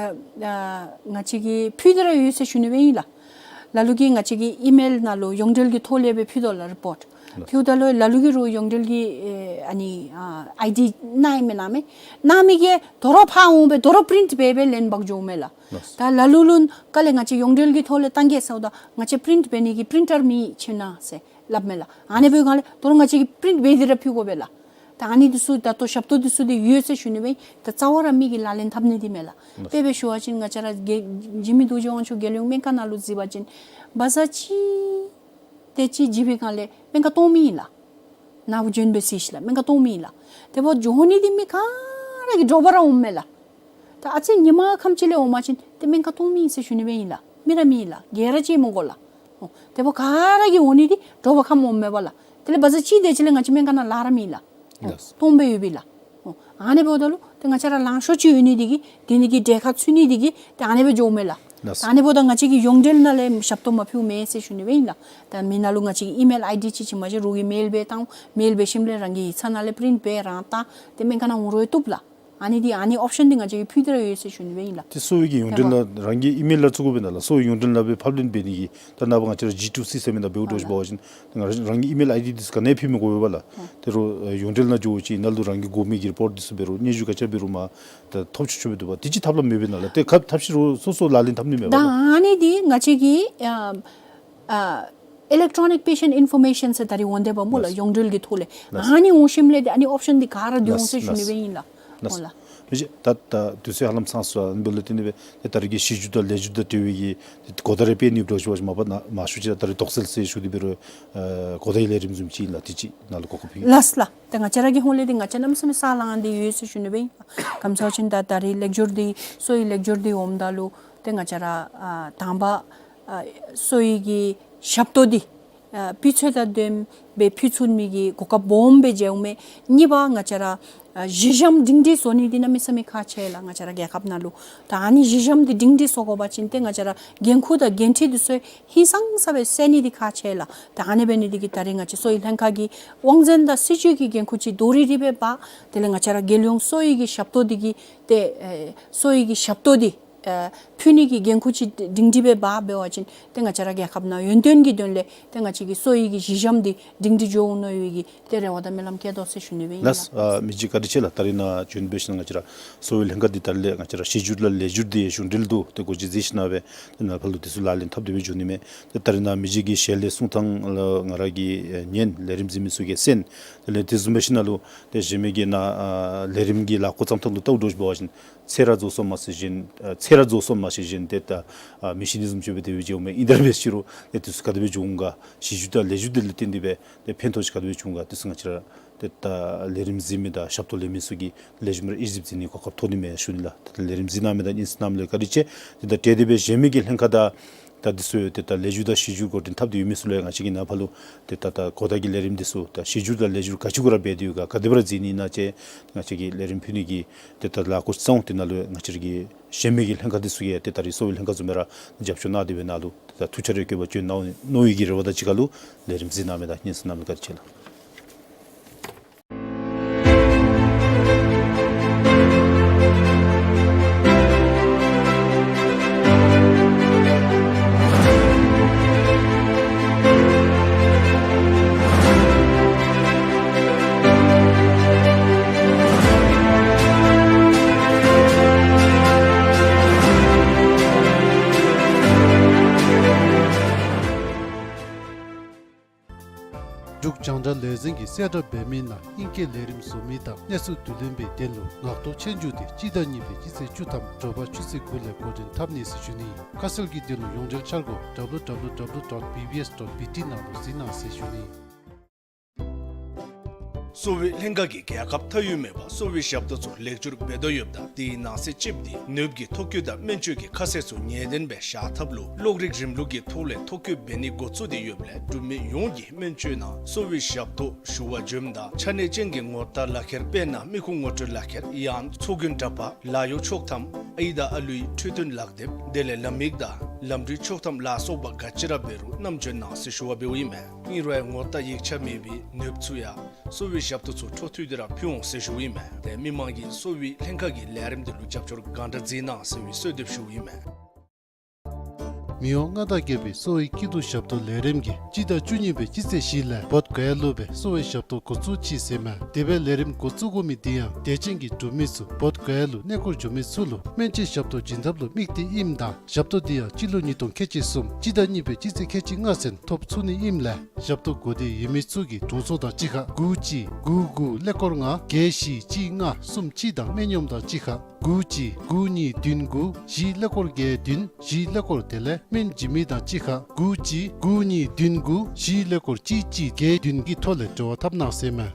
ང་བཅས་ཀྱིས་ཕུལ་ཏེ་ར་ཡོད་ཟེར་ཞུ་ནི་སྦེ་ཨིན་ལགས། ལ་ལུ་གིས་ང་བཅས་ཀྱི་ཨི་མེལ་ནང་ལུ་ཡོངས་འབྲེལ་གྱི་ཐོག་ལས་སྦེ་ཕུལ་དོ་ལགས་རི་པོརཊ། ལགས། ཕུལཝ་ད་ལུ་ལ་ལུ་གིས་རུང་ཡོངས་འབྲེལ་གྱི་ཨེ་ཨ་ནི་ཨ་ཨའི་ཌི་གནང་ཡི་མེན་ན་མེན། གནང་མི་གིས་དོ་རུང་ཕར་འོང་སྦེ་དོ་རུང་པི་རིནཊ་འབད་སྦེ་ལེན་འབག་འགྱོཝ་མས་ལགས། ལགས། ད་ལ་ལུ་ལུ་ག་ལས་ང་བཅས་ཡོངས་འབྲེལ་གྱི་ཐོག་ལས་བཏང་གེ་ཟེརཝ་ད་ང་བཅས་པི་རིནཊ་འབད་ནི་གི་པི་རིན་ཊར་མེདཔ་ཅིག་གནང་ཟེར་སླབ་མས་ལགས། ཨ་ནི་འབདཝ་ད་ལུ་དོ་རུང་ང་བཅས་ཀྱིས་པི་རིནཊ་འབད་དེ་ར་ཕུལ་དགོ་པས་ལགས། ད་ཨ་ནི་འདི་ཚུ་ད་ལྟོ་ཞབས་ཏོག་འདི་ཚུ་འདི་ཡོད་ཟེར་ཞུ་ནི་སྦེ་ད་རྩ་བ་ར་མི་གིས་ལག་ལེན་འཐབ་ནི་འདི་མས་ལགས། དཔེ་སྦེ་ཞུ་བ་ཅིན་ང་བཅས་ར་རྒྱལ་འཇིགས་མེད་རྡོ་རྗེ་དབང་ཕྱུག་རྒྱལ་ཡོངས་སྨན་ཁང་ནང་ལུ་གཟིགས་པ་ཅིན་བ་ཛ་གཅིག་དེ་ཅིག་འཇིགས་པའི་སྒང་ལས་སྨན་ཁང་སྟོངམ་ཨིན་ལགས། ནཱ་བུ་བྱོན་སྦེ་གཟིགས་ཤིག་ལགས། སྨན་ཁང་སྟོངམ་ཨིན་ལགས། དེ་འབདཝ་འགྱོ་ནི་འདི་མི་ག་ར་གིས་དྲོ་པ་ར་འོངམ་མས་ལགས། ད་ཨ་ཙི་ཉིན་མ་ཁམས་ཅིག་ལས་འོང་པ་ཅིན་ཏེ་སྨན་ཁང་སྟོངམ་ཨིན་ཟེར་ཞུ་ནི་སྦེ་ཨིན་ལགས། མི་ར་མེད་ལགས། གྱལ་ར་ཅིག་མི་དགོ་ལགས། ཨོ་དེ་འབདཝ་ག་ར་གིས་འོང་ནི་འདི་དྲོ་པ་ཁམས་འོངམ་མས་པ་ལགས། དེ་ལས་བ་ཛ་གཅིག་དེ་ཅིག་ལས་ང་བཅས་སྨན་ཁང་ནང་ལཱ་ར་མེད་ལགས། ལགས། སྟོངམ་སྦེ་ཡོད་པས་ལགས། ཨོ་ཨ་ནི་འབདཝ་ད་ལུ་ཏེ་ང་བཅས་ར་ལང་ཤོར་ཅིག་ཡོད་ནི་འདི་གིས་དེ་ནི་གི་གྲལ་ཁར་ཚུད་ནི་འདི་གིས་ཏེ་ཨ་ནི་སྦེ་འགྱོཝ་མས་ལགས། ལགས། ཨ་ནི་འབདཝ་ད་ང་བཅས་ཀྱིས་ཡོངས་འབྲེལ་ནང་ལས་ཞབས་ཏོག་མ་ཕུལཝ་མེན་ཟེར་ཞུ་ནི་སྦེ་ཨིན་ལགས། ད་མི་ནང་ལུ་ང་བཅས་ཀྱི་ཨི་མེལ་ཨའི་ཌི་ཅིག་ཅིག་མ་གཞི་རོགས་ཀྱིས་མེལ་འབད་བཏང་། མེལ་འབད་ཞིནམ་ལས་རང་གི་ཡིག་ཚང་ནང་ལས་པི་རིནཊ་འབད་རང་བཏང་སྟེ་སྨན་ཁང་ནང་འོང་རུང་བཏུབ་ལགས། ཨ་ནི་འདི་ཨ་ནི་ཨོབ་ཤཱན་འདི་ང་བཅས་ཀྱིས་ཕུལ་ཏེ་ར་ཡོད་ཟེར་ཞུ་ནི་སྦེ་ཨིན་ལགས། ཏེ་གསོ་བའི་གི་ཡོངས་འབྲེལ་ནང་རང་གི་ཨི་མེལ་ར་བཙུགས་དགོ་པས་ན་ལགས། གསོ་བའི་ཡོངས་འབྲེལ་ནང་སྦེ་ཕབ་ལེན་འབད་ནི་གི་ད་ནངས་པ་ང་བཅས་ར་ཇི་ཊུ་སི་ཟེར་མི་ནང་འབདཝ་འདྲཝ་ཅིག་འབད་བ་ཅིན་ང་རང་གི་ཨི་མེལ་ཨའི་ཌི་འདི་ཚུ་ག་ནི་ཡང་ཕུལ་མི་དགོ་པས་པ་ལགས། ཨ་དེ་རུང་ཨེ་ཡོངས་འབྲེལ་ནང་འགྱོ་བ་ཅིན་ནཱ་ལུ་རང་གིས་དགོ་མི་གི་རི་པོརཊ་འདི་ཚུ་འབད་རུང་སྙན་ཞུ་ག་ཅི་འབད་རུང་མར་ད་ཐོབ་ཆོག་ཆོག་པས་འདུག་པ། དེ་ཅིག་ཐབས་ལམ་མེད་པས་ན་ལགས། ཏེ་ཁ་ཐབས་ཤེས་རོགས་སོ་སོ་ལག་ལེན་འཐབ་ནི་མས་པ་ལགས། ད་ཨ་ནི་འདི་ང་བཅས་ཀྱིས་ཨ་ཨ་ཨི་ལེག་ཊོ་རོ་ནིག་པེ་ཤེནཊ་ཨིན་ཕོར་མེ་ཤཱན་ཟེར་ད་རིས་འོང་དེས་པ་སྨོ་ལགས། ལགས། ཡོངས་འབྲེལ་གྱི་ཐོག་ལས། ལགས། ཨ་ནི་འོང་ཞིནམ་ལས་ཏེ་ཨ་ནི་ཨོབ་ཤཱན་འདི་ག་ར་སྡོད་འོང་ཟེར་ཞུ་ནི་སྦེ་ཨིན་ལགས། ལགས། ཨོ་ལགས། མི་རྗེ་ད་ད་དུས་ཚོད་ཧ་ལམ་ཚང་སོང་། འབདཝ་ལས་བརྟེན་ཏེ་སྦེ་ད་རིས་ཀྱི་ཤེས་རྒྱུད་དང་ལས་རྒྱུད་དང་འབྲེལ་བའི་གི་གོ་བརྡ་རེ་སྤེལ་ནི་འདྲཝ་ཅིག་འབད་བ་ཅིན་མ་པ་ན་མང་ཤོས་ཅིག་ད་རིས་དོགས་སེལ་ཟེར་ཞུ་སྟེ་འབད་རུང་ཨ་གོ་བརྡའི་ལས་རིམ་བཟུམ་ཅིག་ཨིན་ལགས། དེ་ཅིག་ནཱ་ལུ་གོ་སྐབས་ཕུལ་གེ། ལགས་ལགས། ཏེ་ང་བཅས་ར་གི་ཧོངས་ལས་འདི་ང་བཅས་གནམ་མེད་ས་མེད་ས་ལངས་ཏེ་ཡོད་ཟེར་ཞུ་ནི་སྦེ་ཨིན། ག་ཅི་སྨོ་ཟེར་བ་ཅིན་ད་ད་རིས་ལེགས་སྒྱུར་འདི་གསོ་བའི་ལེགས་སྒྱུར་འདི་འོངམ་ད་ལུ་ཏེ་ང་བཅས་ར་ཨ་དང་པ་ཨ་གསོ་བའི་གི་ཞབས་ཏོག་འདི་ཨ་སྤུས་ཚད་དང་ལྡནམ་སྦེ་ཕུལ་ཚུགས་མི་གི་གོ་སྐབས་སྦོམ་སྦེ་མཇལཝ་མས། གཉིས་པ་ང་བཅས་ར་ཨ་གཞི་འགྱམ་སྒྲིང་སྒྲི་བཟོ་ནི་འདི་གནམ་མེད་ས་མེད་ཁག་ཆེ་ལགས། ང་བཅས་ར་རྒྱལ་ཁབ་ནང་ལུ་ད་ཨ་ནི་གཞི་འགྱམ་འདི་སྒྲིང་སྒྲི་བཟོ་དགོ་པ་ཅིན་ཏེ་ང་བཅས་ར་འགན་ཁུར་དང་འགན་འཁྲི་འདི་ཚུ་ཧིང་སངས་ས་སྦེ་སེལ་ནི་འདི་ཁག་ཆེ་ལགས། ད་ཨ་ནི་འབད་ནི་འདི་གིས་ད་རིས་ང་བཅས་གསོ་བའི་ལྷན་ཁག་གིས་དབང་འཛིན་དང་སྲིད་བྱུས་ཀྱི་འགན་ཁུར་ཅིག་དོ་རི་རི་སྦེ་འབག། དེ་ལས་ང་བཅས་ར་རྒྱལ་ཡོངས་གསོ་བའི་གི་ཞབས་ཏོག་འདི་གི་ཏེ་ཨེ་གསོ་བའི་གི་ཞབས་ཏོག་འདི་ཨེ་ཕུལ་ནི་གི་འགན་ཁུར་ཅིག་སྒྲིང་སྒྲི་སྦེ་འབག་འབད་བ་ཅིན་ཏེ་ང་བཅས་ར་རྒྱལ་ཁབ་ནང་ཡོན་ཏན་གྱི་དོན་ལས་ཏེ་ང་བཅས་ཀྱི་གསོ་བའི་གི་གཞི་འགྱམ་འདི་སྒྲིང་སྒྲི་འགྱོ་འོང་མནོ་བའི་གི་ཏེ་རེ་བ་དང་སྨོན་ལམ་བསྐྱེད་དོ་ཟེར་ཞུ་ནི་སྦེ་ཨིན་ལགས། ལགས། ཨ་མི་རྗེ་བཀའ་དྲིན་ཆེ་ལགས། ད་རིས་ནཱ་བྱོན་འབད་ཞིནམ་ང་བཅས་ར་གསོ་བའི་ལྷན་ཁག་འདི་ད་རིས་ལས་ང་བཅས་ར་ཤེས་རྒྱུད་དང་ལས་རྒྱུད་འདི་ཡང་གཞུང་འབྲེལ་དུ་ཏེ་སྒོ་འབྱེད་མཛད་ཞིནམ་སྦེ་ཏེ་ནཱ་ཕར་ལུ་འདི་ཚུ་ལག་ལེན་འཐབ་སྟེ་སྦེ་འགྱོ་ནི་མས། ཏེ་ད་རིས་ནཱ་མི་རྗེ་གི་ཞལ་ལས་གསུང་ཐངས་ལུ་ང་ར་གིས་ཨེ་ཉན། ལས་རིམ་གཟིགས་མི་ཚུ་གིས་གསན། དེ་ལས་དེ་བཟུམ་འབད་ཞིནམ་ལུ་ཏེ་གཞན་མི་གིས་ནཱ་ཨ་ལས་རིམ་གྱི་ལཱ་འགོ་བརྩམ་ཐངས་ལུ་བལྟཝ་འདྲཝ་ཅིག་འབད་བ་ཅིན་ཚེ་ར་རྫོགས་སོང་མ་ཤེས་བཞིན་ཨ་ཚེ་ར་རྫོགས་སོང་མ་ཤེས་བཞིན་ཏེ་ད་ཨ་མི་ཤི་ནི་བཟུམ་ཅིག་སྦེ་དེ་སྦེ་མཇལཝ་མས། ཨིན་ཏེ་འབད་ཟེར་རུང་ཏེ་དུས་ཚོད་ག་དེ་སྦེ་འགྱོ་འོང་ག། ཤེས་རྒྱུད་དང་ལས་རྒྱུད་འདི་ལུ་བརྟེན་ཏེ་སྦེ་ཏེ་ཕན་ཐོགས་ཅིག་ག་དེ་སྦེ་འབྱུང་ག། དེ་ཚུ་ང་བཅས་ར་ཏེ་ད་ལས་རིམ་གཟིགས་མི་དང་ཞབས་ཏོག་ལེན་མི་ཚུ་གིས་ལེགས་ཤོམ་ར་དབྱེ་ཞིབ་མཛད་ནི་གོ་སྐབས་ཐོབ་ནི་མས་ཞུ་ནི་ལགས། ད་ལས་རིམ་གཟིགས་གནང་མི་དང་སྙན་གསན་གནང་མི་ལུ་བཀའ་དྲིན་ཆེ། ཏེ་ད་དེ་དེ་སྦེ་གཞན་མི་གི་ལྷན་ཁག་དང་ད་འདི་ཚུ་ཏེ་ད་ལས་རྒྱུ་དང་ཤེས་རྒྱུད་འགོ་འདྲེན་འཐབ་སྟེ་ཡོད་མི་ཚུ་ལུ་ཡང་ང་བཅས་ཀྱིས་ནཱ་ཕར་ལུ་ཏེ་ད་ད་གོ་བརྡ་གི་ལས་རིམ་འདི་ཚུ་ད་ཤེས་རྒྱུད་དང་ལས་རྒྱུད་ག་ཅི་གུ་ར་འབད་དེ་ཡོད་ག། ག་དེ་སྦེ་ར་མཛད་ནི་ཨིན་ན་ཅིག་ང་བཅས་ཀྱིས་ལས་རིམ་ཕུལ་ནི་གི་ཏེ་ད་ལཱ་འགོ་བརྩམས། དེ་ནང་ལུ་ང་བཅས་ར་གི་གཞན་མི་གི་ལྷན་ཁག་འདི་ཚུ་གིས་ཏེ་ད་རིས་གསོ་བའི་ལྷན་ཁག་བཟུམ་སྦེ་ར་རྒྱབ་སྐྱོར་གནང་སྟེ་སྦེ་ནཱ་ལུ་ཏེ་ད་ཐུགས་ཆ་རེ་བསྐྱེད་པར་བྱོན་གནང་མནོ་བའི་གི་རེ་བ་དང་གཅིག་ཁར་ལུ་ལས་རིམ་གཟིགས་གནང་མི་དང་སྙན་གསན་གནང་མི་བཀའ་དྲིན་ཆེ་ལགས། འབྲུག་རྒྱང་ འདྲ་ལས་འཛིན་གྱིས་གསལ་བསྒྲགས་འབད་མི་ནང་ཨིང་སྐད་ལས་རིམ་བཟོ་མི་དང་གནས་ཚུལ་བསྡུ་ལེན་པའི་དོན་ལུ་ངག་ཐོག་ཆོས་རྒྱུགས་དེ་སྤྱི་ཟླ་གཉིས་པའི་སྤྱི་ཚེས་བཅུ་ཐམ་དྲོ་པ་ཆུ་ཚོད་དགུ་ལས་འགོ་འདྲེན་འཐབ་ནི་ཟེར་ཞུ་ནི། ཁ་གསལ་གྱི་དོན་ལུ་ཡོངས་འབྲེལ་འཆར་སྒོ་W W W dot B B S dot B T ནང་ལུ་གཟིགས་གནང་ཟེར་ཞུ་ནི། གསོ་བའི་ལྷན་ཁག་གིས་རྒྱལ་ཁབ་མཐའ་དབུས་མེད་པར་གསོ་བའི་ཞབས་ཏོག་ཚུ་ལེགས་བཅོས་འབད་དོ་ཡོདཔ་ད་དེའི་ནང་གསེས་གཅིག་དེ་ནདཔ་གི་ཐོ་བཀོད་དང་སྨན་བཅོས་ཀྱི་ཁ་གསལ་ཚུ་ངེས་གཏན་སྦེ་བཞག་ཐབས་ལུ་གློག་རིག་རིམ་ལུགས་ཀྱི་ཐོག་ལས་ཐོ་བཀོད་འབད་ནི་འགོ་བཙུགས་ཏེ་ཡོདཔ་ལས་འབྲུག་མི་ཡོངས་ཀྱིས་སྨན་བཅོས་ནང་གསོ་བའི་ཞབས་ཏོག་ཞུ་བར་འབྱོནམ་ད་ཆ་གནས་ཅན་གྱི་ངོ་རྟགས་ལག་ཁྱེར་དཔེར་ན་མི་ཁུངས་ངོ་སྤྲོད་ལག་ཁྱེར་ཡང་ཚོགས་རྒྱན་འདྲ་པར་ལཱ་གཡོག་ཆོག་ཐམ་ཨའི་དང་ཨ་ལུའི་འཕྲོད་བསྟེན་ལག་དེབ་དེ་ལས་ལམ་ཡིག་དང་ལམ་འགྲུལ་ཆོག་ཐམ་ལ་སོགས་པ་ག་ཅི་ར་འབད་རུང་བསྣམས་འབྱོན་གནང་ཟེར་ཞུ་བ་འབདཝ་ཨིན་མས། ཨིན་རུང་ཡང་ངོ་རྟགས་ཡིག་ཆ་མེད་པའི་ནདཔ་ཚུ་ཡང་གསོ་བའི་ཞབས་ཏོག་ཚུ་འཕྲོ་མཐུད་དེ་ར་ཕུལ་འོང་ཟེར་ཞུཝ་ཨིན་མས། ཏེ་མི་མང་གིས་གསོ་བའི་ལྷན་ཁག་གི་ལས་རིམ་དེ་ལུ་རྒྱབ་སྐྱོར་གང་དྲག་མཛད་གནང་ཟེར་བའི་གསོལ་འདེབས་ཞུཝ་ཨིན་མས། མི་དབང་མངའ་བདག་རྒྱལ་པོའི་གསོ་བའི་སྐྱིད་སྡུག་ཞབས་ཏོག་ལས་རིམ་གྱིས་སྤྱི་ཟླ་བཅུ་གཉིས་པའི་སྤྱི་ཚེས་བཞི་ལས་བོདྷ་ག་ཡ་ལུ་སྦེ་གསོ་བའི་ཞབས་ཏོག་འགོ་བཙུགས་ཅི་ཟེར་མས། དེ་སྦེ་ལས་རིམ་འགོ་བཙུགས་དགོ་མི་དེ་ཡང་དད་ཅན་གྱི་འབྲུག་མི་ཚུ་བོདྷ་ག་ཡ་ལུ་གནས་སྐོར་འགྱོ་མི་ཚུ་ལུ་སྨན་བཅོས་ཞབས་ཏོག་བྱིན་ཐབས་ལུ་དམིགས་ཏེ་ཨིནམ་ད་ཞབས་ཏོག་དེ་ཡང་སྤྱི་ལོ་ཉིས་སྟོང་ཁལ་གཅིག་གསུམ་སྤྱི་ཟླ་གཉིས་པའི་སྤྱི་ཚེས་ཁལ་གཅིག་ལྔ་ཚུན་ཐོབ་ཚུགས་ནི་ཨིནམ་ལས་ཞབས་ཏོག་དགོས་འདོད་ཡོད་མི་ཚུ་གིས་དྲུང་འཚོ་དང་གཅིག་ཁར་དགུ་གཅིག་དགུ་དགུ་ཀླད་ཀོར་ལྔ་བརྒྱད་བཞི་གཅིག་ལྔ་གསུམ་གཅིག་དང་སྨན་གཡོགམ་དང་གཅིག་ཁར་དགུ་གཅིག་དགུ་གཉིས་བདུན་དགུ་བཞི་ཀླད་ཀོར་བརྒྱད་བདུན་བཞི་ཀླད་ཀོར་དེ་ལས་སྨན་བྱིན་མི་དང་གཅིག་ཁར་དགུ་གཅིག་དགུ་གཉིས་བདུན་དགུ་བཞི་ཀླད་ཀོར་གཅིག་གཅིག་བརྒྱད་བདུན་གྱི་ཐོག་ལས་འབྲེལ་བ་འཐབ་གནང་ཟེར་མས།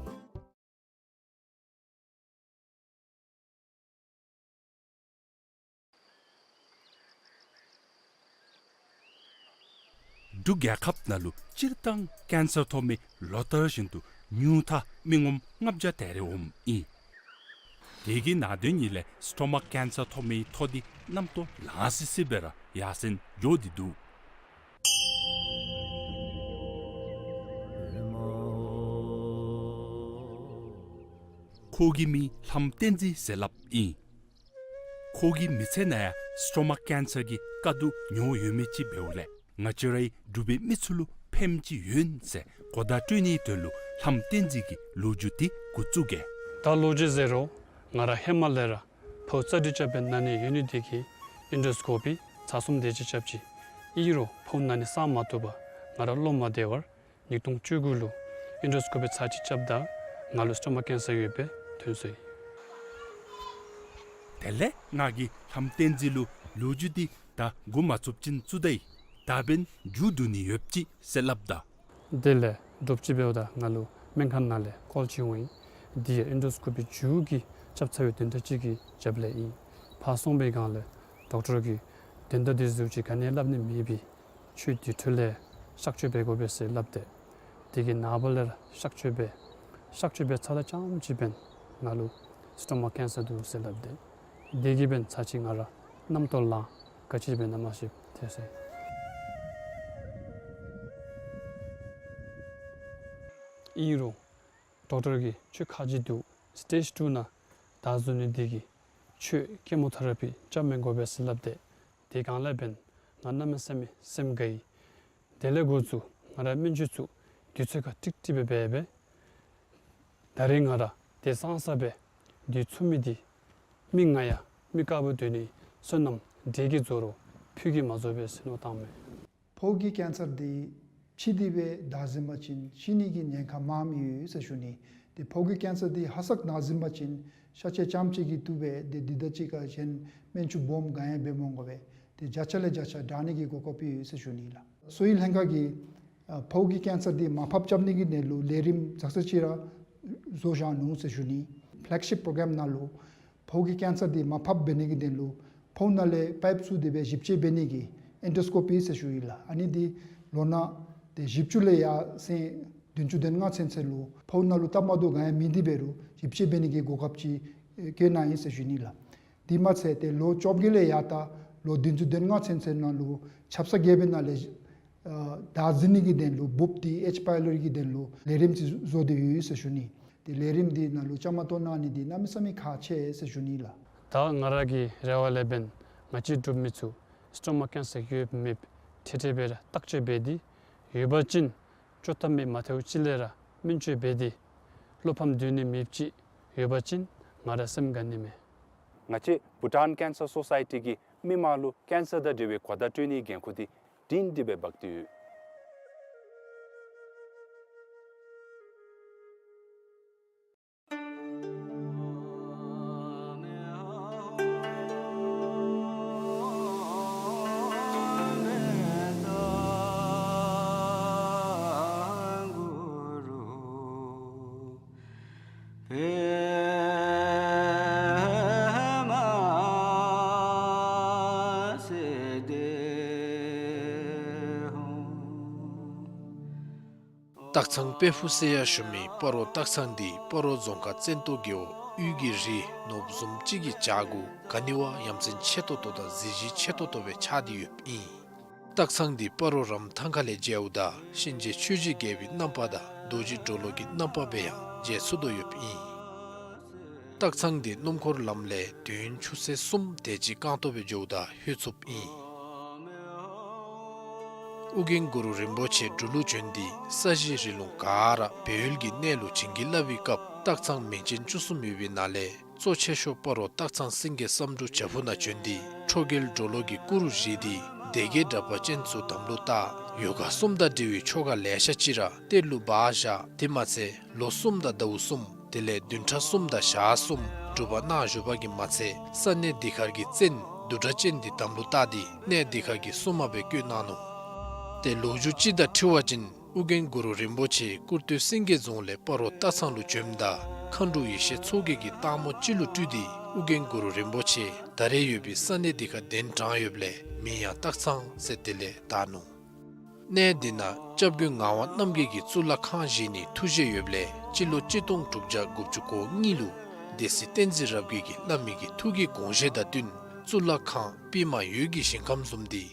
འབྲུག་རྒྱལ་ཁབ་ནང་ལུ་སྤྱིར་བཏང་ཀེན་སར་ཐོབ་མི་ལོ་ལྟར་བཞིན་དུ་ཉུང་མཐའ་མི་ངོམ་ལྔ་བརྒྱ་དེ་རེ་འོངམ་ཨིན། དེ་གི་ནང་དོན་ཉིད་ལས་སི་ཊོ་མ་ཀེན་སར་ཐོབ་མིའི་ཐོ་འདི་གནམ་ཐོག་ལང་སི་སི་སྦེ་ར་ཡར་སེང་འགྱོ་སྟེ་འདུག། ཁོ་གི་མིང་ལྷམ་བསྟན་འཛིན་ཟེར་སླབ་ཨིན། ཁོ་གི་མི་ཚེ་ནང་ཡང་སི་ཊོ་མ་ཀེན་སར་གྱི་དཀའ་སྡུག་མྱོང་ཡོད་མི་ཅིག་འབདཝ་ལས་ང་བཅས་རའི་འབྲུག་པའི་མི་ཚུ་ལུ་ཕནམ་ཅིག་ཡོད་ཟེར་གོ་བརྡ་སྤྲོད་ནིའི་དོན་ལུ་ལྷམ་བསྟན་འཛིན་གྱིས་ལོ་རྒྱུས་འདི་འགོ་བཙུགས་གེ། ད་ལོ་རྒྱུས་ཟེར་རུང་ང་ར་ཧེ་མ་ལས་ར་ཕོཝ་རྩ་དྲི་རྐྱབ་སྦེ་ན་ནི་ཡོད་ནི་དེ་གིས་ཨེན་ཌོ་སི་ཀོ་པི་ཚར་གསུམ་དེ་ཅིག་རྐྱབ་ཅི། ཨིན་རུང་ཕོཝ་ན་ནི་སངས་མ་བཏུབ་པར་ང་ར་བློ་མ་བདེ་བར་ཉིས་སྟོང་བཅུ་དགུ་ལུ་ཨེན་ཌོ་སི་ཀོ་པི་ཚར་གཅིག་རྐྱབ་ད་ང་ལུ་སི་ཊོ་མ་ཀེན་སར་ཡོདཔ་སྦེ་ཐོན་སོ་ཡི། དེ་ལས་ང་གིས་ལྷམ་བསྟན་འཛིན་ལུ་ལོ་རྒྱུས་འདི་ད་འགོ་མ་བཙུགས་ཅིན་ཚུ་ད་ཡི། ད་འབདན་མཇུག་བསྡུ་ནི་ཡོདཔ་ཅིག་ཟེར་སླབ་ད། དེ་ལས་དྲོ་པ་ཅིག་འབདཝ་ད་ང་ལུ་སྨན་ཁང་ནང་ལས་ཀོལ་ཅིག་འོང་ཡི། འདི་ཡང་ཨེན་ཌོ་སི་ཀོ་པི་མཇུག་གི་རྐྱབ་ཚར་བའི་དོན་དག་ཅིག་གི་རྒྱབ་ལས་ཨིན། ཕར་སོང་པའི་སྒང་ལས་ཌོག་ཊར་གྱིས་དོན་དག་འདི་ཚུ་ཅིག་ག་ནི་སླབ་ནི་མེད་པས། ཁྱོད་དེ་འཕྲོ་ལས་གཤག་བཅོས་འབད་དགོ་པས་ཟེར་སླབ་སྟེ། དེ་གི་ནངས་པ་ལས་ར་གཤག་བཅོས་འབད། གཤག་བཅོས་འབད་ཚརཝ་ད་རྐྱངམ་ཅིག་འབདན་ང་ལུ་སི་ཊོ་མ་ཀེན་སར་འདུག་ཟེར་སླབ་སྟེ། དེ་གིས་འབདན་ཚར་གཅིག་ང་ར་གནམ་ཐོག་ལང་ག་ཅི་འབད་ན་མ་ཤེསཔ་ཐལ་སོ་ཡི། ཨིན་རུང་ཌོག་ཊར་གྱིས་ཁྱོད་ཁག་ཅིག་འདུག། སི་ཊེཇ་ཊུ་ནང་བདའ་ཟུན་ནི་དེ་གིས་ཁྱོད་ཀེ་མོ་ཐེ་ར་པི་རྐྱབ་མི་དགོ་པས་ཟེར་སླབ་སྟེ། དེ་སྒང་ལས་འབདན་ང་གནམ་མེད་ས་མེད་སེམས་དགའ་ཡི། དེ་ལས་འགོ་བཙུགས་ང་ར་སྨན་བཅོས་ཚུ་དུས་ཚོད་ཁར་ཀྲིག་ཀྲི་སྦེ་འབད་འབད། ད་རེས་ང་ར་དེ་སང་ས་སྦེ་དུས་ཚོད་མེད་དེ་མི་ང་ཡང་མི་དཀརཔོ་སྡོད་ནི་བསོད་ནམས་འདྲེས་ཀྱི་རྫོགས་རུང་ཕུད་ཀྱིས་མ་རྫོགས་པས་ཟེར་མནོ་བཏངམ་མས། ཕོཝ་གི་ཀེན་སར་འདི་ཕྱི་དེ་སྦེ་བདའ་ཟུན་པ་ཅིན་ཤི་ནི་གི་ཉེན་ཁ་མངམ་ཡོད་ཟེར་ཞུ་ནི། ཏེ་ཕོཝ་གི་ཀེན་སར་འདི་ཧ་སག་ན་ཟུན་པ་ཅིན་ཤ་ཆས་རྐྱངམ་ཅིག་གིས་བཏུབ་པས། ཏེ་འདི་དང་གཅིག་ཁར་གཞན་སྨན་བཅོས་སྦོམ་ག་ཡང་འབད་མི་དགོ་པས། ཏེ་བརྒྱ་ཆ་ལས་བརྒྱ་ཆ་དྲག་ནི་གི་གོ་སྐབས་ཡོད་ཟེར་ཞུ་ནི་ལགས། གསོ་བའི་ལྷན་ཁག་གིས་ཨ་ཕོཝ་གི་ཀེན་སར་འདི་མར་ཕབ་རྐྱབ་ནི་གི་དོན་ལུ་ལས་རིམ་ཙག་ཙིག་ཅིག་ར་བཟོ་བཞག་ནུག་ཟེར་ཞུ་ནི། ཕེ་ལེག་ཤིཔ་པྲོ་གརམ་ནང་ལུ་ཕོཝ་གི་ཀེན་སར་འདི་མར་ཕབ་འབད་ནི་གི་དོན་ལུ་ཕོཝ་ནང་ལས་པའིཔ་བཙུགས་ཏེ་སྦེ་ཞིབ་དཔྱད་འབད་ནི་གི་ཨེན་ཌོ་སི་ཀོ་པི་ཟེར་ཞུ་ཡི་ལགས། ཨ་ནི་འདི་ལོ་ན་ཏེ་བཞི་བཅུ་ལས་ཡར་སེང་བདུན་ཅུ་དོན་ལྔ་ཚུན་ཚོད་ལུ་ཕོཝ་ནང་ལུ་སྟབས་མ་བདེཝ་ག་ཡང་མེད་དེ་འབད་རུང་ཞིབ་དཔྱད་འབད་ནི་གི་གོ་སྐབས་ཅིག་ཨེ་བཀོད་གནང་ཡི་ཟེར་ཞུ་ནི་ལགས། དེ་མ་ཚད་ཏེ་ལོ་བཅོ་བརྒྱད་ལས་ཡར་ད་ལོ་བདུན་ཅུ་དོན་ལྔ་ཚུན་ཚོད་ནང་ལུ་ཆབ་གསང་རྒྱལ་པོའི་ནང་ལས་ཨ་བདའ་ཟུན་ནི་གི་དོན་ལུ་འབུབ་འདི་ཨེཆ་པའི་ལོ་རི་གི་དོན་ལུ་ལས་རིམ་ཅིག་བཟོ་སྟེ་ཡོད་ཟེར་ཞུ་ནི། ཏེ་ལས་རིམ་འདི་ནང་ལུ་བཅའ་མར་གཏོགས་གནང་ནི་འདི་གནམ་མེད་ས་མེད་ཁག་ཆེ་ཟེར་ཞུ་ནི་ལགས། ད་ང་ར་གི་རེ་བ་ལས་འབདན་ང་བཅས་འབྲུག་མི་ཚུ་སི་ཊོ་མ་ཀེན་སར་ཡོད་མེདཔ་ཐེ་ཐེ་སྦེ་ར་བརྟག་དཔྱད་འབད་དེ་ཡོད་པ་ཅིན་ཅོག་ཐ་མེད་མ་ཐལཝ་ཅིག་ལས་ར་སྨན་བཅོས་འབད་དེ་བློ་ཕམ་སྡོད་ནི་མེདཔ་ཅིག་ཡོད་པ་ཅིན་ང་ར་སེམས་དགའ་ནི་མས། ང་བཅས་བྷུ་ཊཱན་ཀེན་སར་སོ་སའི་ཊི་གིས་མི་མང་ལུ་ཀེན་སར་དང་འབྲེལ་བའི་གོ་བརྡ་སྤྲོད་ནིའི་འགན་ཁུར་འདི་སྒྲིང་སྒྲི་སྦེ་འབག་སྟེ་ཡོད། སྟག་ཚང་དཔལ་ཕུག་ཟེར་ཡང་ཞུ་མི་སྤ་རོ་སྟག་ཚང་འདི་སྤ་རོ་རྫོང་ཁག་བཙན་ཏོ་རྒེད་འོག་དབུས་ཀྱི་རི་ནོར་བུ་བཟུམ་ཅིག་གི་བྱག་གུ་ག་ནི་བ་ཡ་མཚན་ཆེ་ཏོག་ཏོ་དང་གཟི་བརྗིད་ཆེ་ཏོག་ཏོ་སྦེ་ཆགས་ཏེ་ཡོདཔ་ཨིན། སྟག་ཚང་འདི་སྤ་རོ་རམ་ཐང་ཁ་ལས་མཇལཝ་ད་གཤིན་རྗེ་ཆོས་ཀྱི་རྒྱལ་པོའི་རྣམ་པ་དང་རྡོ་རྗེ་གྲོ་ལོད་ཀྱི་རྣམ་པ་སྦེ་ཡང་མཇལ་ཚུགས་དོ་ཡོདཔ་ཨིན། སྟག་ཚང་འདི་སྣུམ་འཁོར་ལམ་ལས་དུས་ཡུན་ཆུ་ཚོད་གསུམ་དེ་ཅིག་རྐང་སྟོང་སྦེ་འགྱོཝ་ད་ལྷོད་ཚུགསཔ་ཨིན། ཨོ་རྒྱན་གུ་རུ་རིན་པོ་ཆེ་འབྲུག་ལུ་བྱོན་ཏེ་ས་གཞི་རི་ལུང་ག་ར་སྦས་ཡུལ་གྱི་གནས་ལུ་བྱིན་གྱིས་བརླབས་པའི་སྐབས་སྟག་ཚང་མིང་ཅན་བཅུ་གསུམ་ཡོད་པའི་ནང་ལས་གཙོ་ཆེ་ཤོས་སྤ་རོ་སྟག་ཚང་སེང་གེ་བསམ་འགྲུབ་བྱག་ཕུག་ནང་བྱོན་ཏེ་ཁྲོ་རྒྱལ་གྲོ་ལོད་ཀྱི་སྐུ་རུ་བཞེངས་ཏེ་སྡེ་བརྒྱད་དྲེགས་པ་ཅན་ཚུ་དམ་ལུ་བཏགས། ཡོ་ག་གསུམ་དང་འབྲེལ་བའི་ཆོ་ག་ལེ་ཤ་ཅིག་ར་གཏེར་ལུ་སྦ་བཞག། དེ་མ་ཚད་ལོ་གསུམ་དང་ཟླཝ་གསུམ་དེ་ལས་བདུན་ཕྲག་གསུམ་དང་ཞག་གསུམ་སྒྲུབ་པ་གནང་བཞུགས་པ་གིས་མ་ཚད་ས་གནས་འདི་ཁར་གྱི་བཙན་བདུད་དྲེགས་ཅན་འདི་དམ་ལུ་བཏགས་ཏེ་གནས་འདི་ཁར་གྱི་སྲུང་མ་སྦེ་བསྐོས་གནང་ནུག། ཏེ་ལོ་རྒྱུས་ཅིག་དང་འཁྲིལ་བ་ཅིན་ཨོ་རྒྱན་གུ་རུ་རིན་པོ་ཆེ་ཀུར་སྟོད་སེང་གེ་རྫོང་ལས་སྤ་རོ་སྟག་ཚང་ལུ་བྱོནམ་ད་མཁའ་འགྲོ་ཡེ་ཤེས་མཚོ་རྒྱལ་གྱིས་སྟག་མོ་ཅིག་ལུ་སྤྲུལ་ཏེ་ཨོ་རྒྱན་གུ་རུ་རིན་པོ་ཆེ་ད་རེས་ཡོད་པའི་ས་གནས་འདི་ཁར་གདན་དྲངས་ཡོདཔ་ལས་མིང་ཡང་སྟག་ཚང་ཟེར་དེ་ལས་བཏགས་ནུག། གནས་འདི་ནང་སྐྱབས་མགོན་ངག་དབང་རྣམ་རྒྱལ་གྱི་གཙུག་ལག་ཁང་བཞེངས་ནིའི་ཐུགས་བཞེད་ཡོདཔ་ལས་སྤྱི་ལོ་གཅིག་སྟོང་དྲུག་བརྒྱ་དགུ་བཅུ་གོ་གཉིས་ལུ་སྡེ་སྲིད་བསྟན་འཛིན་རབ་རྒྱས་ཀྱིས་བླ་མའི་གི་ཐུགས་ཀྱི་དགོངས་བཞེད་དང་བསྟུན་གཙུག་ལག་ཁང་པདྨ་འོད་ཀྱི་ཞིང་ཁམས་བཟུམ་འདི་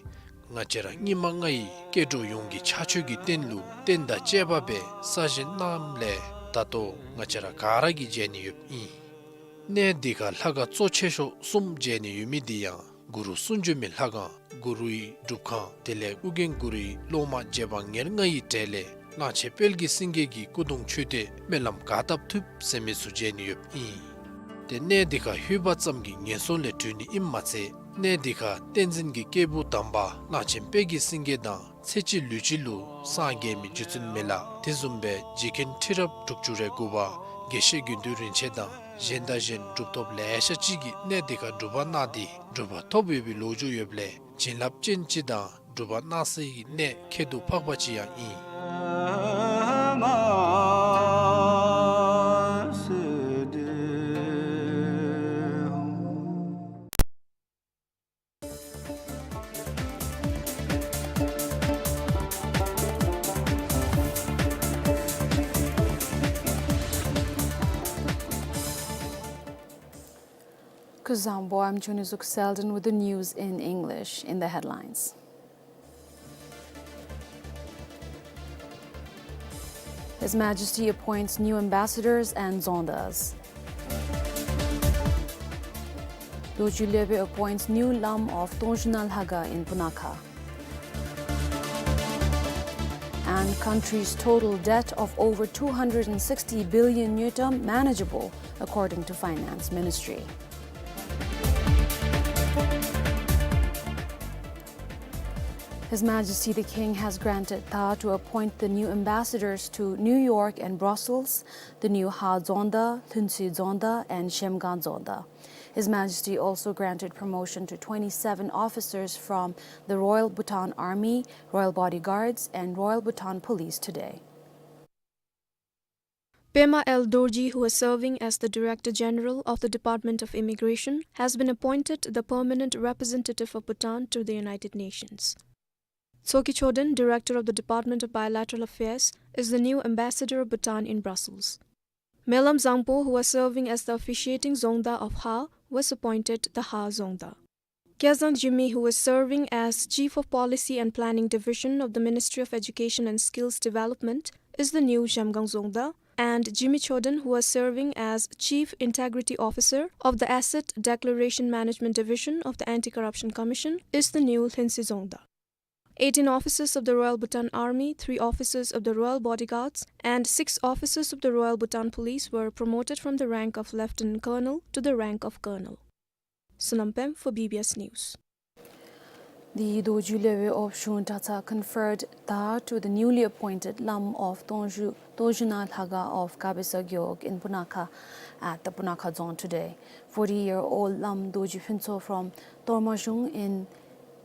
ང་བཅས་ར་སྙིགས་མ་ལྔ་ཡི་སྐྱེ་འགྲོ་ཡོངས་ཀྱི་ཕྱག་མཆོད་ཀྱི་རྟེན་ལུ་རྟེན་དང་བཅས་པ་སྦེ་གསར་བཞེངས་གནངམ་ལས་ད་ལྟོ་ང་བཅས་ར་ག་ར་གིས་མཇལ་ནི་ཡོདཔ་ཨིན། གནས་འདི་ཁར་ལྷ་ཁང་གཙོ་ཆེ་ཤོས་གསུམ་མཇལ་ནི་ཡོད་མི་འདི་ཡང་གུ་རུ་གསུང་བྱོན་མའི་ལྷ་ཁང་གུ་རུའི་སྒྲུབ་ཁང་དེ་ལས་ཨོ་རྒྱན་གུ་རུའི་སློབ་མ་རྗེ་འབངས་ཉེར་ལྔ་ཡི་གྲས་ལས་གླང་ཆེན་དཔལ་གྱི་སེང་གེ་གི་སྐུ་གདུང་མཆོད་རྟེན་སྨོན་ལམ་ག་བཏབ་ཐུབ་ཟེར་མི་ཚུ་མཇལ་ནི་ཡོདཔ་ཨིན། ཏེ་གནས་འདི་ཁར་ལྷོད་པ་ཙམ་གྱིས་ངན་སོང་ལས་གྲོལ་ནི་ཨིནམ་མ་ཚད་གནས་འདི་ཁར་བསྟན་འཛིན་གྱི་སྐྱེས་བུ་དམ་པ་གླང་ཆེན་དཔལ་གྱི་སེང་གེ་དང་ཚེ་གཅིག་ལུས་གཅིག་ལུ་སངས་རྒྱས་མི་རྗེ་བཙུན་མི་ལ་དེ་བཟུམ་སྦེ་རྗེ་མཁན་ཁྲི་རབས་དྲུག་ཅུ་རེ་དགུ་པ་དགེ་བཤེས་དགེ་འདུན་རིན་ཆེན་དང་གཞན་དང་གཞན་གྲུབ་ཐོབ་ལེ་ཤ་ཅིག་གིས་གནས་འདི་ཁར་སྒྲུབ་པ་གནང་སྟེ་གྲུབ་པ་ཐོབ་ཡོད་པའི་ལོ་རྒྱུས་ཡོདཔ་ལས་བྱིན་རླབས་ཅན་ཅིག་དང་གྲུབ་པ་གནང་སའི་གནས་ཁྱད་དུ་འཕགས་པ་ཅིག་ཡང་ཨིན། Kuzuzangpo, I'm Chunizuk Selden with the news in English. In the headlines. His Majesty appoints new ambassadors and dzongdas. Dorji Lhagao appoints new Lam of Tongzhu Na Lhaga in Punakha. And country's total debt of over two hundred and sixty billion ngultrum manageable, according to Finance Ministry. His Majesty the King has granted tha to appoint the new ambassadors to New York and Brussels, the new Ha Dzongda, Lhuentse Dzongda, and Zhemgang Dzongda. His Majesty also granted promotion to twenty-seven officers from the Royal Bhutan Army, Royal Bodyguards, and Royal Bhutan Police today. Pema L Dorji, who was serving as the Director General of the Department of Immigration, has been appointed the permanent representative of Bhutan to the United Nations. Tsoki Choden, Director of the Department of Bilateral Affairs, is the new ambassador of Bhutan in Brussels. Melam Zangpo, who was serving as the officiating Dzongda of Ha, was appointed the Ha Dzongda. Kyazang Jimi, who was serving as Chief of Policy and Planning Division of the Ministry of Education and Skills Development, is the new Zhemgang Dzongda, and Jimi Choden, who was serving as Chief Integrity Officer of the Asset Declaration Management Division of the Anti-Corruption Commission, is the new Lhuentse Dzongda. Eighteen officers of the Royal Bhutan Army, three officers of the Royal Bodyguards, and six officers of the Royal Bhutan Police were promoted from the rank of Lieutenant Colonel to the rank of Colonel. Sonam Pem for B B S News. The Dorji Lhagao of Shuntatsa conferred tha to the newly appointed Lam of Tongzhu, Tongzhu Na Lhaga of Kabesa Gewog in Punakha at the Punakha Dzong today. Forty-year-old Lam Dorji Phuntsho from Tormajung in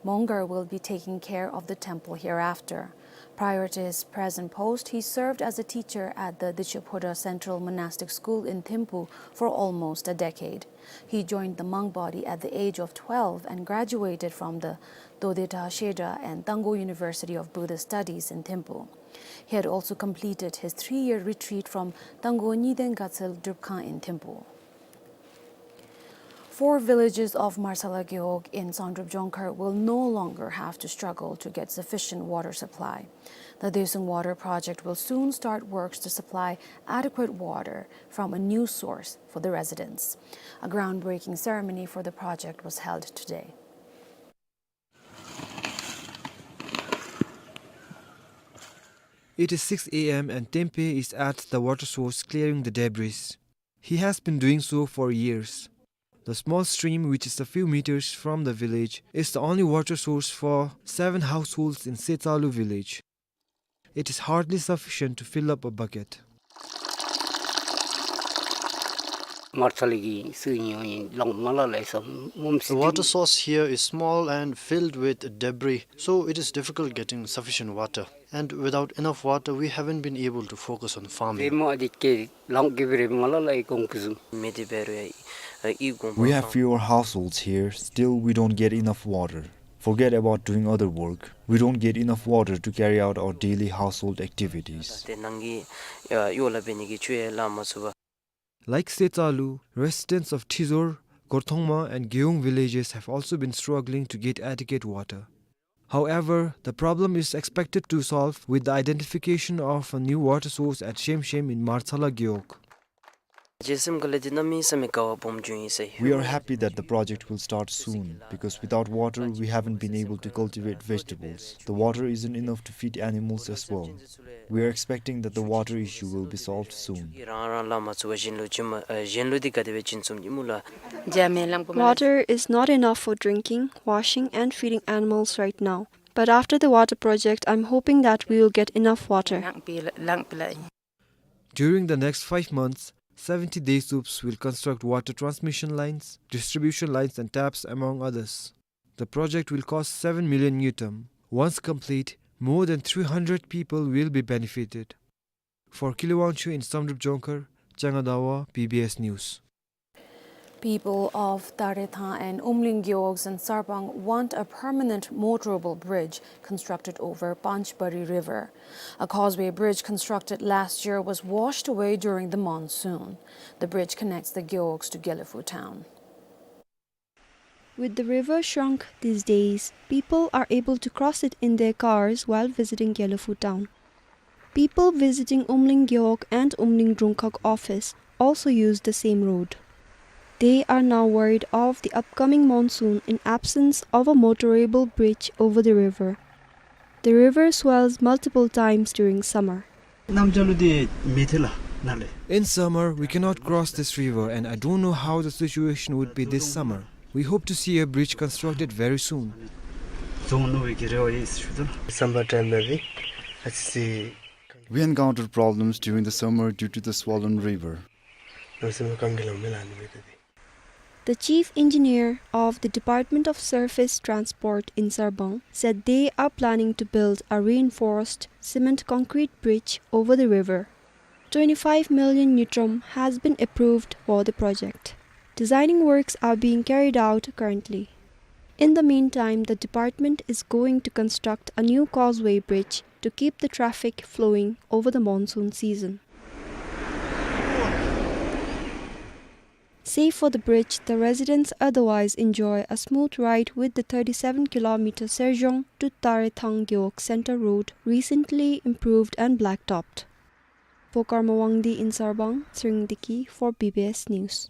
Mongar will be taking care of the temple hereafter. Prior to his present post, he served as a teacher at the Dichephoda Central Monastic School in Thimphu for almost a decade. He joined the monk body at the age of twelve and graduated from the Dodeta Shedra and Tangkhul University of Buddhist Studies in Thimphu. He had also completed his three-year retreat from Tanggo Nyiden Gatsel Drupkhang in Thimphu. Four villages of Marsala Gewog in Samdrup Jongkhar will no longer have to struggle to get sufficient water supply. The Desung Water Project will soon start works to supply adequate water from a new source for the residents. A groundbreaking ceremony for the project was held today. It is six A M and Tempe is at the water source clearing the debris. He has been doing so for years. The small stream, which is a few meters from the village, is the only water source for seven households in Setsalu village. It is hardly sufficient to fill up a bucket. Marsala Gewog sing yo in long mala lai sam mum. The water source here is small and filled with debris, so it is difficult getting sufficient water. And without enough water, we haven't been able to focus on farming. Remo adik ke long ke remo la lai kong kuzum. Medi beru ya, uh, i gong. We have fewer households here, still we don't get enough water. Forget about doing other work. We don't get enough water to carry out our daily household activities. Te nangi, uh, yo la beni ki chue la ma suba. Like Setsalu, residents of Thizor, Gorthongma and Gewog villages have also been struggling to get adequate water. However, the problem is expected to solve with the identification of a new water source at Shemshem in Marsala Gewog. Jesem kala dinami sami kawa bom jun isai. We are happy that the project will start soon, because without water, we haven't been able to cultivate vegetables. The water isn't enough to feed animals as well. We are expecting that the water issue will be solved soon. Water is not enough for drinking, washing, and feeding animals right now. But after the water project, I'm hoping that we will get enough water. During the next five months, seventy Desups will construct water transmission lines, distribution lines, and taps, among others. The project will cost seven million ngultrum. Once complete, more than three hundred people will be benefited. For Kile Wangchuk in Samdrup Jongkhar, Changa Dawa, B B S News. People of Tarethang and Umling Gewogs in Sarbang want a permanent motorable bridge constructed over Panchbari River. A causeway bridge constructed last year was washed away during the monsoon. The bridge connects the Gewogs to Gelephu town. With the river shrunk these days, people are able to cross it in their cars while visiting Gelephu town. People visiting Umling Gewog and Umling Drungkhag office also use the same road. They are now worried of the upcoming monsoon in absence of a motorable bridge over the river. The river swells multiple times during summer. In summer, we cannot cross this river, and I don't know how the situation would be this summer. We hope to see a bridge constructed very soon. Summer time maybe. We encounter problems during the summer due to the swollen river. The chief engineer of the Department of Surface Transport in Sarbang said they are planning to build a reinforced cement concrete bridge over the river. Twenty-five million ngultrum has been approved for the project. Designing works are being carried out currently. In the meantime, the department is going to construct a new causeway bridge to keep the traffic flowing over the monsoon season. Save for the bridge, the residents otherwise enjoy a smooth ride with the thirty-seven kilometer Serjong to Tarethang Gewog Center road, recently improved and blacktopped. For Karma Wangdi in Sarbang, Tsering Deki for B B S News.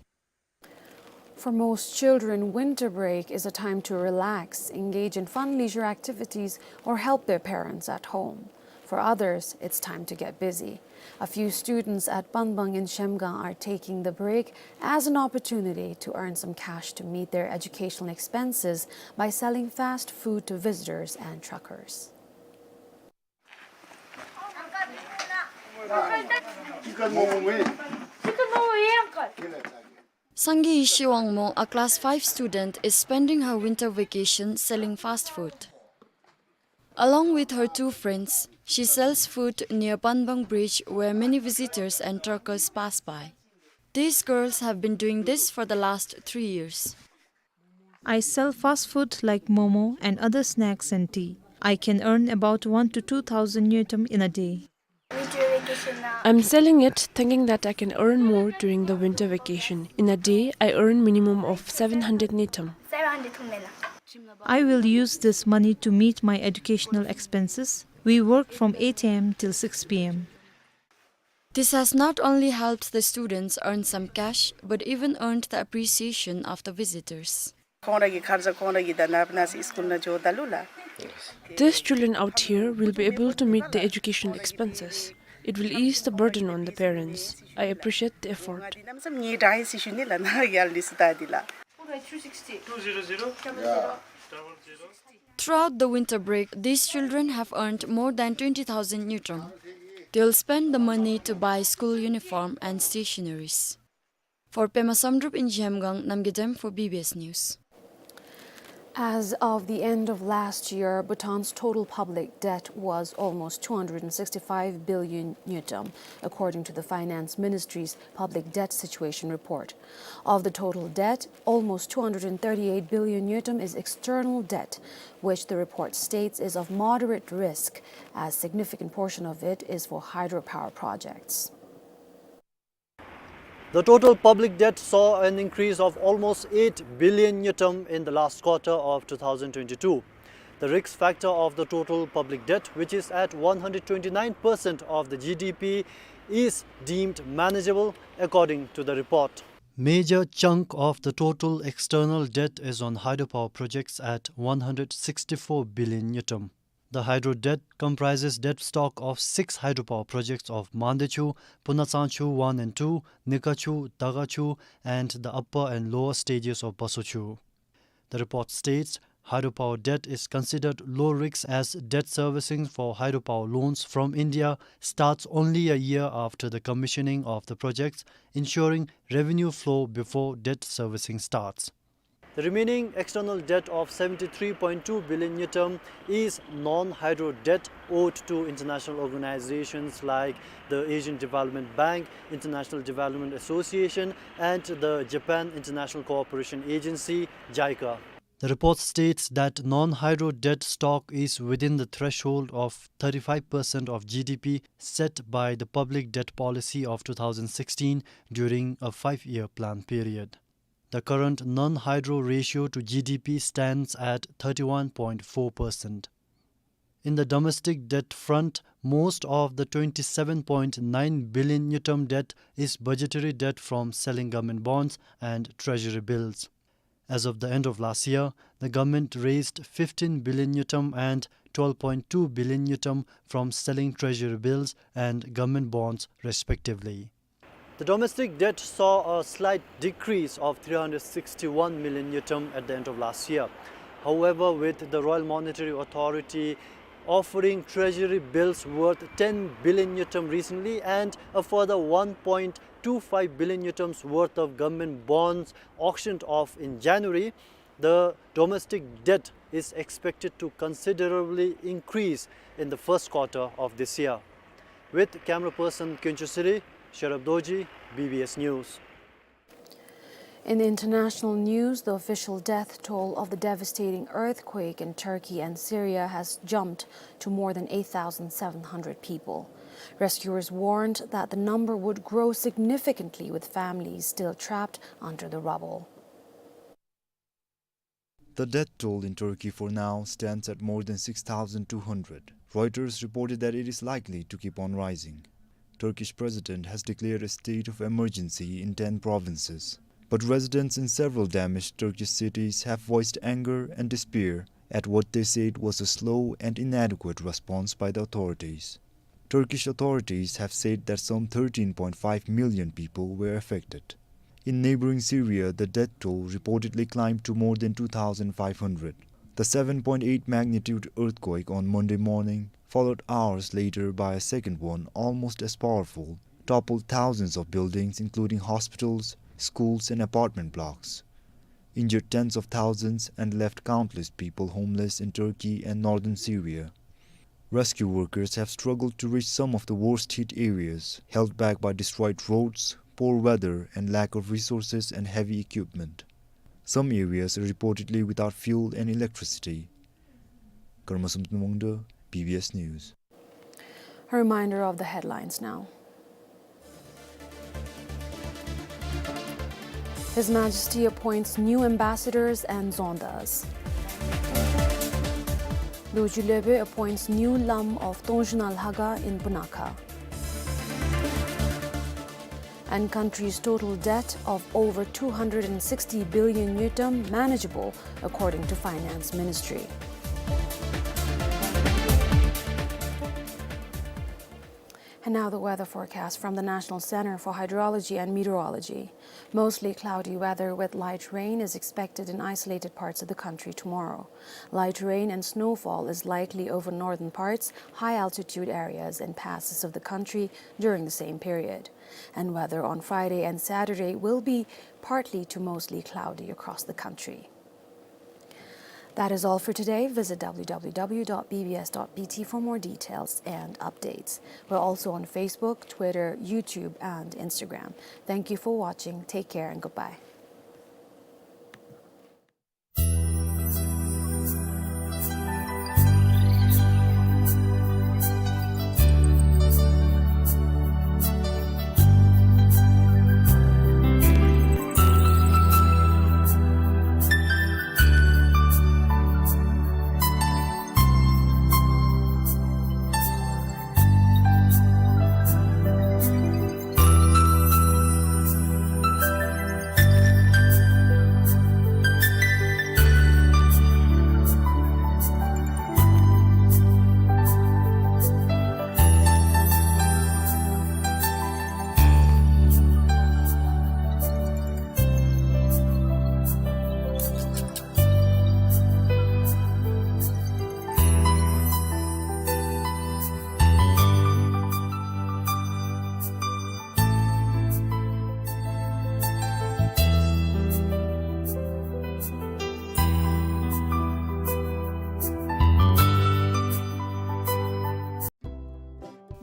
For most children, winter break is a time to relax, engage in fun leisure activities, or help their parents at home. For others, it's time to get busy. A few students at Panbang in Shemgang are taking the break as an opportunity to earn some cash to meet their educational expenses by selling fast food to visitors and truckers. Sangay Yishi Wangmo, a class five student, is spending her winter vacation selling fast food. Along with her two friends, she sells food near Panbang Bridge, where many visitors and truckers pass by. These girls have been doing this for the last three years. I sell fast food like momo and other snacks and tea. I can earn about one to two thousand ngultrum in a day. I'm selling it thinking that I can earn more during the winter vacation. In a day, I earn minimum of seven hundred ngultrum. I will use this money to meet my educational expenses. We work from eight a m till six p m. This has not only helped the students earn some cash, but even earned the appreciation of the visitors. ཁོང་ར་གི་ཁར་ས་ཁོང་ར་གི་ད་ནཱ་ཕི་ནཱ་སི་སི་ཀུལ་ནང་འགྱོཝ་ད་ལུ་ལགས། These children out here will be able to meet the education expenses. It will ease the burden on the parents. I appreciate the effort. ནམ་སམ་ངེའི་དྲང་ཡི་སི་ཞུ་ནི་ལགས་ནཱ་ཡར་ལི་སི་ད་འདི་ལགས། Throughout the winter break, these children have earned more than twenty thousand ngultrum. They'll spend the money to buy school uniform and stationaries. For Pema Samdrup in Zhemgang, Namgay Dem for B B S News. As of the end of last year, Bhutan's total public debt was almost two hundred and sixty-five billion ngultrum, according to the Finance Ministry's public debt situation report. Of the total debt, almost two hundred and thirty-eight billion ngultrum is external debt, which the report states is of moderate risk, as significant portion of it is for hydropower projects. The total public debt saw an increase of almost eight billion ngultrum in the last quarter of two thousand twenty-two. The risk factor of the total public debt, which is at one hundred twenty-nine percent of the G D P, is deemed manageable, according to the report. Major chunk of the total external debt is on hydropower projects at one hundred sixty-four billion ngultrum. The hydro debt comprises debt stock of six hydropower projects of Mandechu, Punatsangchu one and two, Nikachu, Dagachu, and the upper and lower stages of Basochu. The report states hydropower debt is considered low risk as debt servicing for hydropower loans from India starts only a year after the commissioning of the projects, ensuring revenue flow before debt servicing starts. The remaining external debt of seventy-three point two billion ngultrum is non-hydro debt owed to international organizations like the Asian Development Bank, International Development Association, and the Japan International Cooperation Agency, JICA. The report states that non-hydro debt stock is within the threshold of thirty-five percent of G D P set by the public debt policy of two thousand sixteen during a five-year plan period. The current non-hydro ratio to G D P stands at thirty-one point four percent. In the domestic debt front, most of the twenty-seven point nine billion ngultrum debt is budgetary debt from selling government bonds and treasury bills. As of the end of last year, the government raised fifteen billion ngultrum and twelve point two billion ngultrum from selling treasury bills and government bonds, respectively. The domestic debt saw a slight decrease of three hundred sixty-one million ngultrum at the end of last year. However, with the Royal Monetary Authority offering treasury bills worth ten billion ngultrum recently and a further one point two five billion ngultrums worth of government bonds auctioned off in January, the domestic debt is expected to considerably increase in the first quarter of this year. With camera person Kyunchu Siri, Sherab Dorji, B B S News. In international news, the official death toll of the devastating earthquake in Turkey and Syria has jumped to more than eight thousand seven hundred people. Rescuers warned that the number would grow significantly, with families still trapped under the rubble. The death toll in Turkey for now stands at more than six thousand two hundred. Reuters reported that it is likely to keep on rising. Turkish president has declared a state of emergency in ten provinces. But residents in several damaged Turkish cities have voiced anger and despair at what they said was a slow and inadequate response by the authorities. Turkish authorities have said that some thirteen point five million people were affected. In neighboring Syria, the death toll reportedly climbed to more than two thousand five hundred. The seven point eight magnitude earthquake on Monday morning, followed hours later by a second one almost as powerful, toppled thousands of buildings, including hospitals, schools, and apartment blocks, injured tens of thousands, and left countless people homeless in Turkey and northern Syria. Rescue workers have struggled to reach some of the worst hit areas, held back by destroyed roads, poor weather, and lack of resources and heavy equipment. Some areas are reportedly without fuel and electricity. པདྨ་བསམ་གཏན་སྨོན་འདུས། B B S News. A reminder of the headlines now. His Majesty appoints new ambassadors and zondas. Dorji Lhebe appoints new Lam of Tongzhung Naga in Punakha. And country's total debt of over two hundred and sixty billion ngultrum manageable, according to Finance Ministry. And now the weather forecast from the National Center for Hydrology and Meteorology. Mostly cloudy weather with light rain is expected in isolated parts of the country tomorrow. Light rain and snowfall is likely over northern parts, high altitude areas, and passes of the country during the same period. And weather on Friday and Saturday will be partly to mostly cloudy across the country. That is all for today. Visit W W W dot B B S dot B T for more details and updates. We're also on Facebook, Twitter, YouTube, and Instagram. Thank you for watching. Take care and goodbye.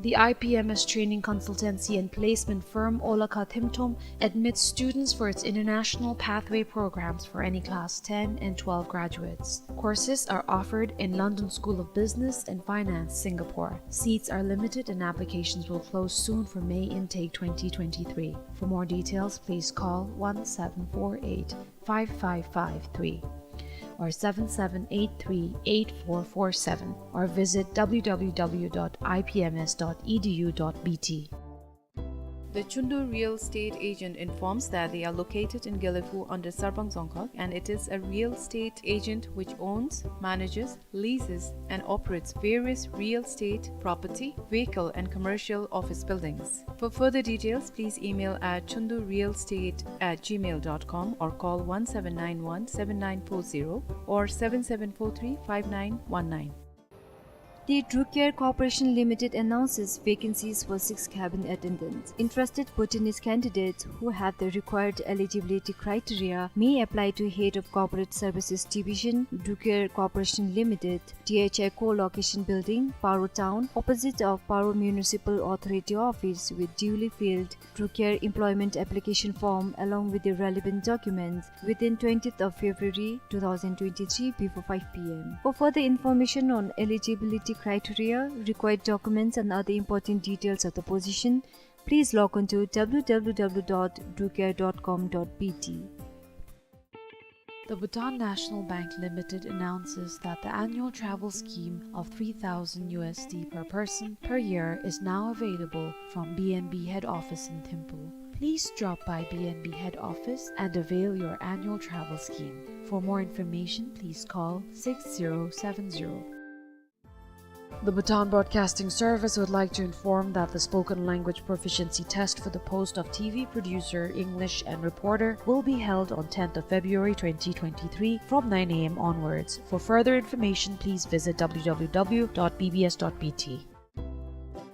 The I P M S training consultancy and placement firm Olakha Themthom admits students for its international pathway programs for any class ten and twelve graduates. Courses are offered in London School of Business and Finance, Singapore. Seats are limited and applications will close soon for May intake twenty twenty-three. For more details, please call one seven four eight, five five five three or seven seven eight three, eight four four seven, or visit W W W dot I P M S dot E D U dot B T. The Chundu Real Estate Agent informs that they are located in Gelephu under Sarpang Dzongkhag, and it is a real estate agent which owns, manages, leases, and operates various real estate, property, vehicle, and commercial office buildings. For further details, please email at chundu real estate at gmail dot com or call one seven nine one seven nine four zero or seven seven four three five nine one nine. The Drucare Corporation Limited announces vacancies for six cabin attendants. Interested botanist candidates who have the required eligibility criteria may apply to Head of Corporate Services Division, Drucare Corporation Limited, D H I Co-location Building, Paro Town, opposite of Paro Municipal Authority Office, with duly filled Drucare employment application form along with the relevant documents within twentieth of February two thousand twenty-three before five P M. For further information on eligibility criteria, required documents and other important details of the position, please log on to W W W dot drucare dot com dot B T. The Bhutan National Bank Limited announces that the annual travel scheme of three thousand U S D per person per year is now available from B N B head office in Thimphu. Please drop by B N B head office and avail your annual travel scheme. For more information, please call six zero seven zero. The Bhutan Broadcasting Service would like to inform that the spoken language proficiency test for the post of T V producer, English, and reporter will be held on tenth of February twenty twenty-three from nine A M onwards. For further information, please visit W W W dot B B S dot B T.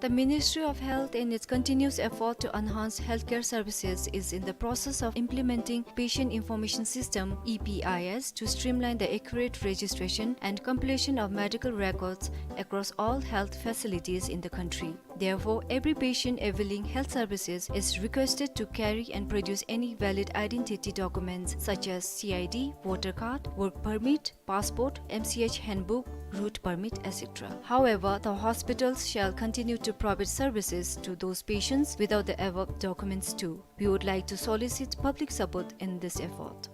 The Ministry of Health, in its continuous effort to enhance healthcare services, is in the process of implementing Patient Information System, E P I S, to streamline the accurate registration and completion of medical records across all health facilities in the country. Therefore, every patient availing health services is requested to carry and produce any valid identity documents such as C I D, voter card, work permit, passport, M C H handbook, route permit, et cetera. However, the hospitals shall continue to provide services to those patients without the above documents too. We would like to solicit public support in this effort.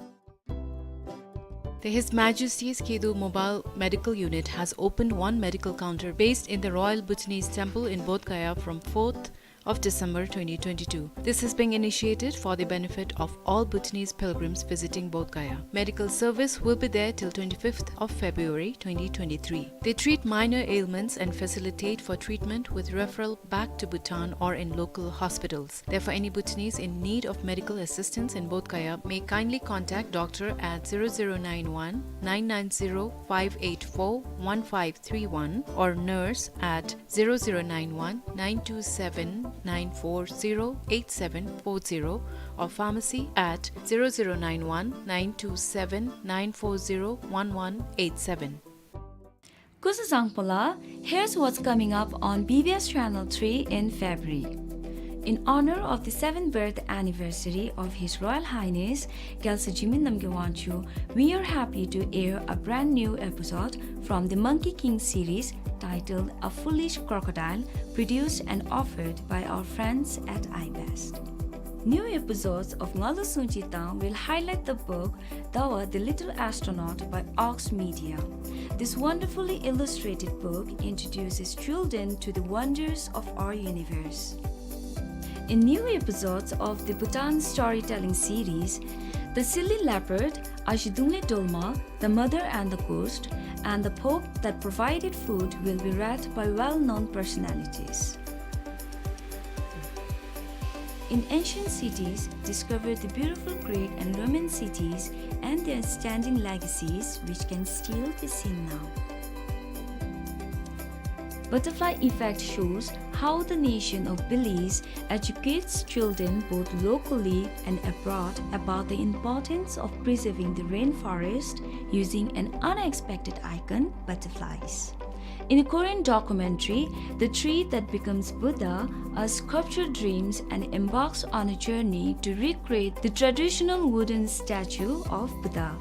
The His Majesty's Kedu Mobile Medical Unit has opened one medical counter based in the Royal Bhutanese Temple in Bodh Gaya from fourth of December twenty twenty-two. This is being initiated for the benefit of all Bhutanese pilgrims visiting Bodh Gaya. Medical service will be there till twenty-fifth of February twenty twenty-three. They treat minor ailments and facilitate for treatment with referral back to Bhutan or in local hospitals. Therefore, any Bhutanese in need of medical assistance in Bodh Gaya may kindly contact doctor at zero zero nine one nine nine zero five eight four one five three one or nurse at zero zero nine one nine two seven nine four zero eight seven four zero or pharmacy at zero zero nine one nine two seven nine four zero one one eight seven. Kuzuzangpola, here's what's coming up on B B S Channel three in February. In honor of the seventh birth anniversary of His Royal Highness Gyaltsur Jigme Namgyal Wangchuck, we are happy to air a brand new episode from the Monkey King series titled A Foolish Crocodile, produced and offered by our friends at iBest. New episodes of Ngalu Sungchi Tang will highlight the book Dawa the Little Astronaut by Ox Media. This wonderfully illustrated book introduces children to the wonders of our universe. In new episodes of the Bhutan storytelling series, The Silly Leopard, Ashi Dungle Dolma, The Mother and the Ghost, and The Pope That Provided Food will be read by well-known personalities. In ancient cities, discover the beautiful Greek and Roman cities and their standing legacies, which can still be seen now. Butterfly Effect shows how the nation of Belize educates children both locally and abroad about the importance of preserving the rainforest using an unexpected icon, butterflies. In a Korean documentary, The Tree That Becomes Buddha, a sculptor dreams and embarks on a journey to recreate the traditional wooden statue of Buddha.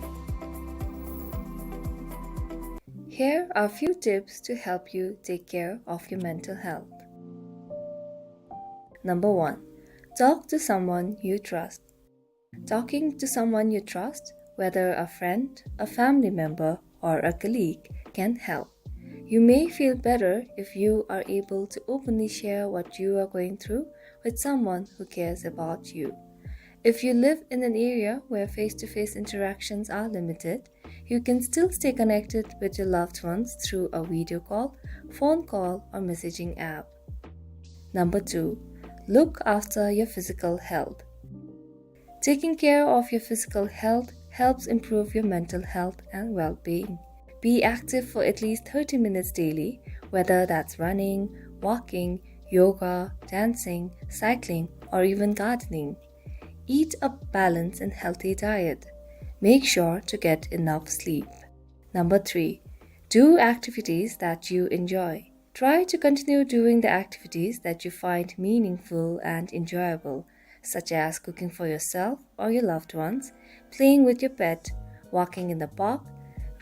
Here are few tips to help you take care of your mental health. Number one, talk to someone you trust. Talking to someone you trust, whether a friend, a family member, or a colleague, can help. You may feel better if you are able to openly share what you are going through with someone who cares about you. If you live in an area where face-to-face interactions are limited, you can still stay connected with your loved ones through a video call, phone call, or messaging app. Number two, look after your physical health. Taking care of your physical health helps improve your mental health and well-being. Be active for at least thirty minutes daily, whether that's running, walking, yoga, dancing, cycling, or even gardening. Eat a balanced and healthy diet. Make sure to get enough sleep. Number three, do activities that you enjoy. Try to continue doing the activities that you find meaningful and enjoyable, such as cooking for yourself or your loved ones, playing with your pet, walking in the park,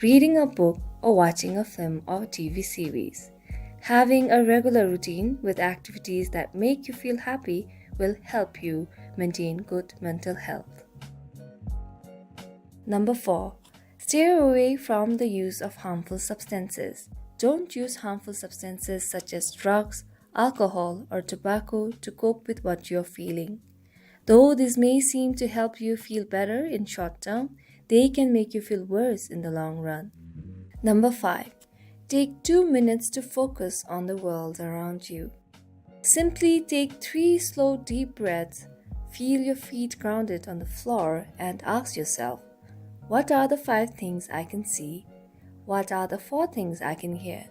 reading a book, or watching a film or T V series. Having a regular routine with activities that make you feel happy will help you maintain good mental health. Number four, steer away from the use of harmful substances. Don't use harmful substances such as drugs, alcohol, or tobacco to cope with what you're feeling. Though these may seem to help you feel better in short term, they can make you feel worse in the long run. Number five, take two minutes to focus on the world around you. Simply take three slow, deep breaths, feel your feet grounded on the floor, and ask yourself, "What are the five things I can see? What are the four things I can hear?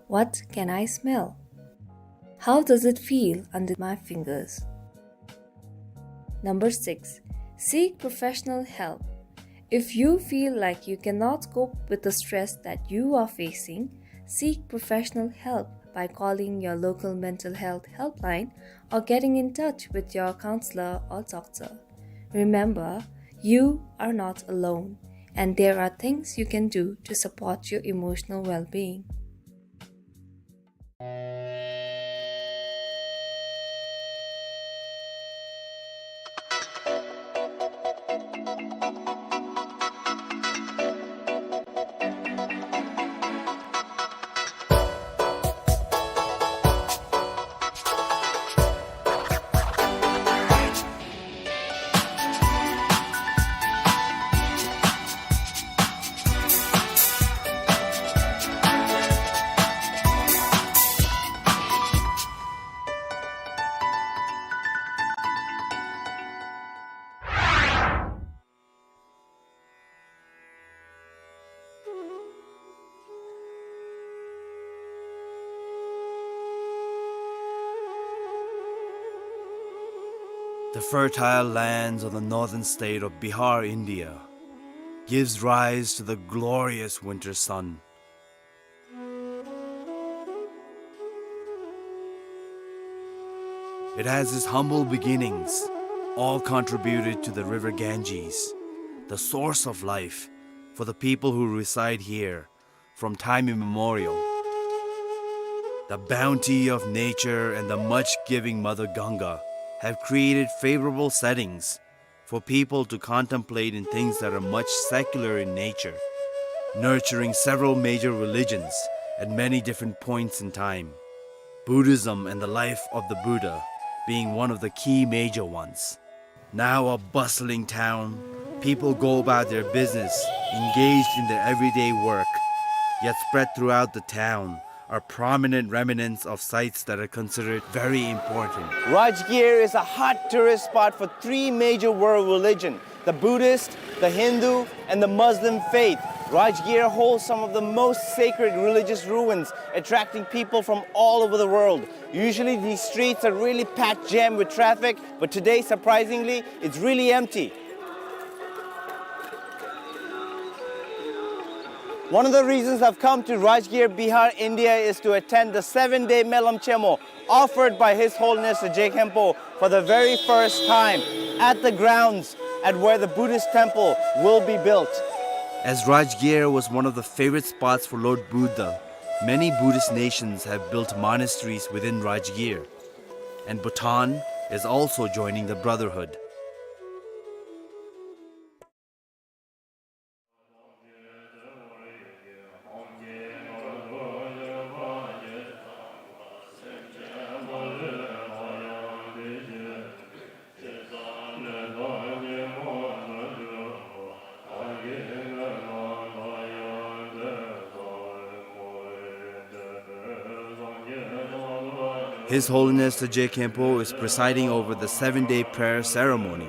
What can I smell? How does it feel under my fingers?" Number six, seek professional help. If you feel like you cannot cope with the stress that you are facing, seek professional help by calling your local mental health helpline or getting in touch with your counselor or doctor. Remember, you are not alone, and there are things you can do to support your emotional well-being. The fertile lands of the northern state of Bihar, India, gives rise to the glorious winter sun. It has its humble beginnings, all contributed to the river Ganges, the source of life for the people who reside here from time immemorial. The bounty of nature and the much-giving Mother Ganga have created favorable settings for people to contemplate in things that are much secular in nature, nurturing several major religions at many different points in time, Buddhism and the life of the Buddha being one of the key major ones. Now a bustling town, people go about their business, engaged in their everyday work, yet spread throughout the town are prominent remnants of sites that are considered very important. Rajgir is a hot tourist spot for three major world religion, the Buddhist, the Hindu, and the Muslim faith. Rajgir holds some of the most sacred religious ruins, attracting people from all over the world. Usually these streets are really packed, jammed with traffic, but today, surprisingly, it's really empty. One of the reasons I've come to Rajgir, Bihar, India is to attend the seven-day Melam Chemo offered by His Holiness the Je Khenpo for the very first time at the grounds at where the Buddhist temple will be built. As Rajgir was one of the favorite spots for Lord Buddha, many Buddhist nations have built monasteries within Rajgir, and Bhutan is also joining the brotherhood. His Holiness the Je Khenpo is presiding over the seven-day prayer ceremony,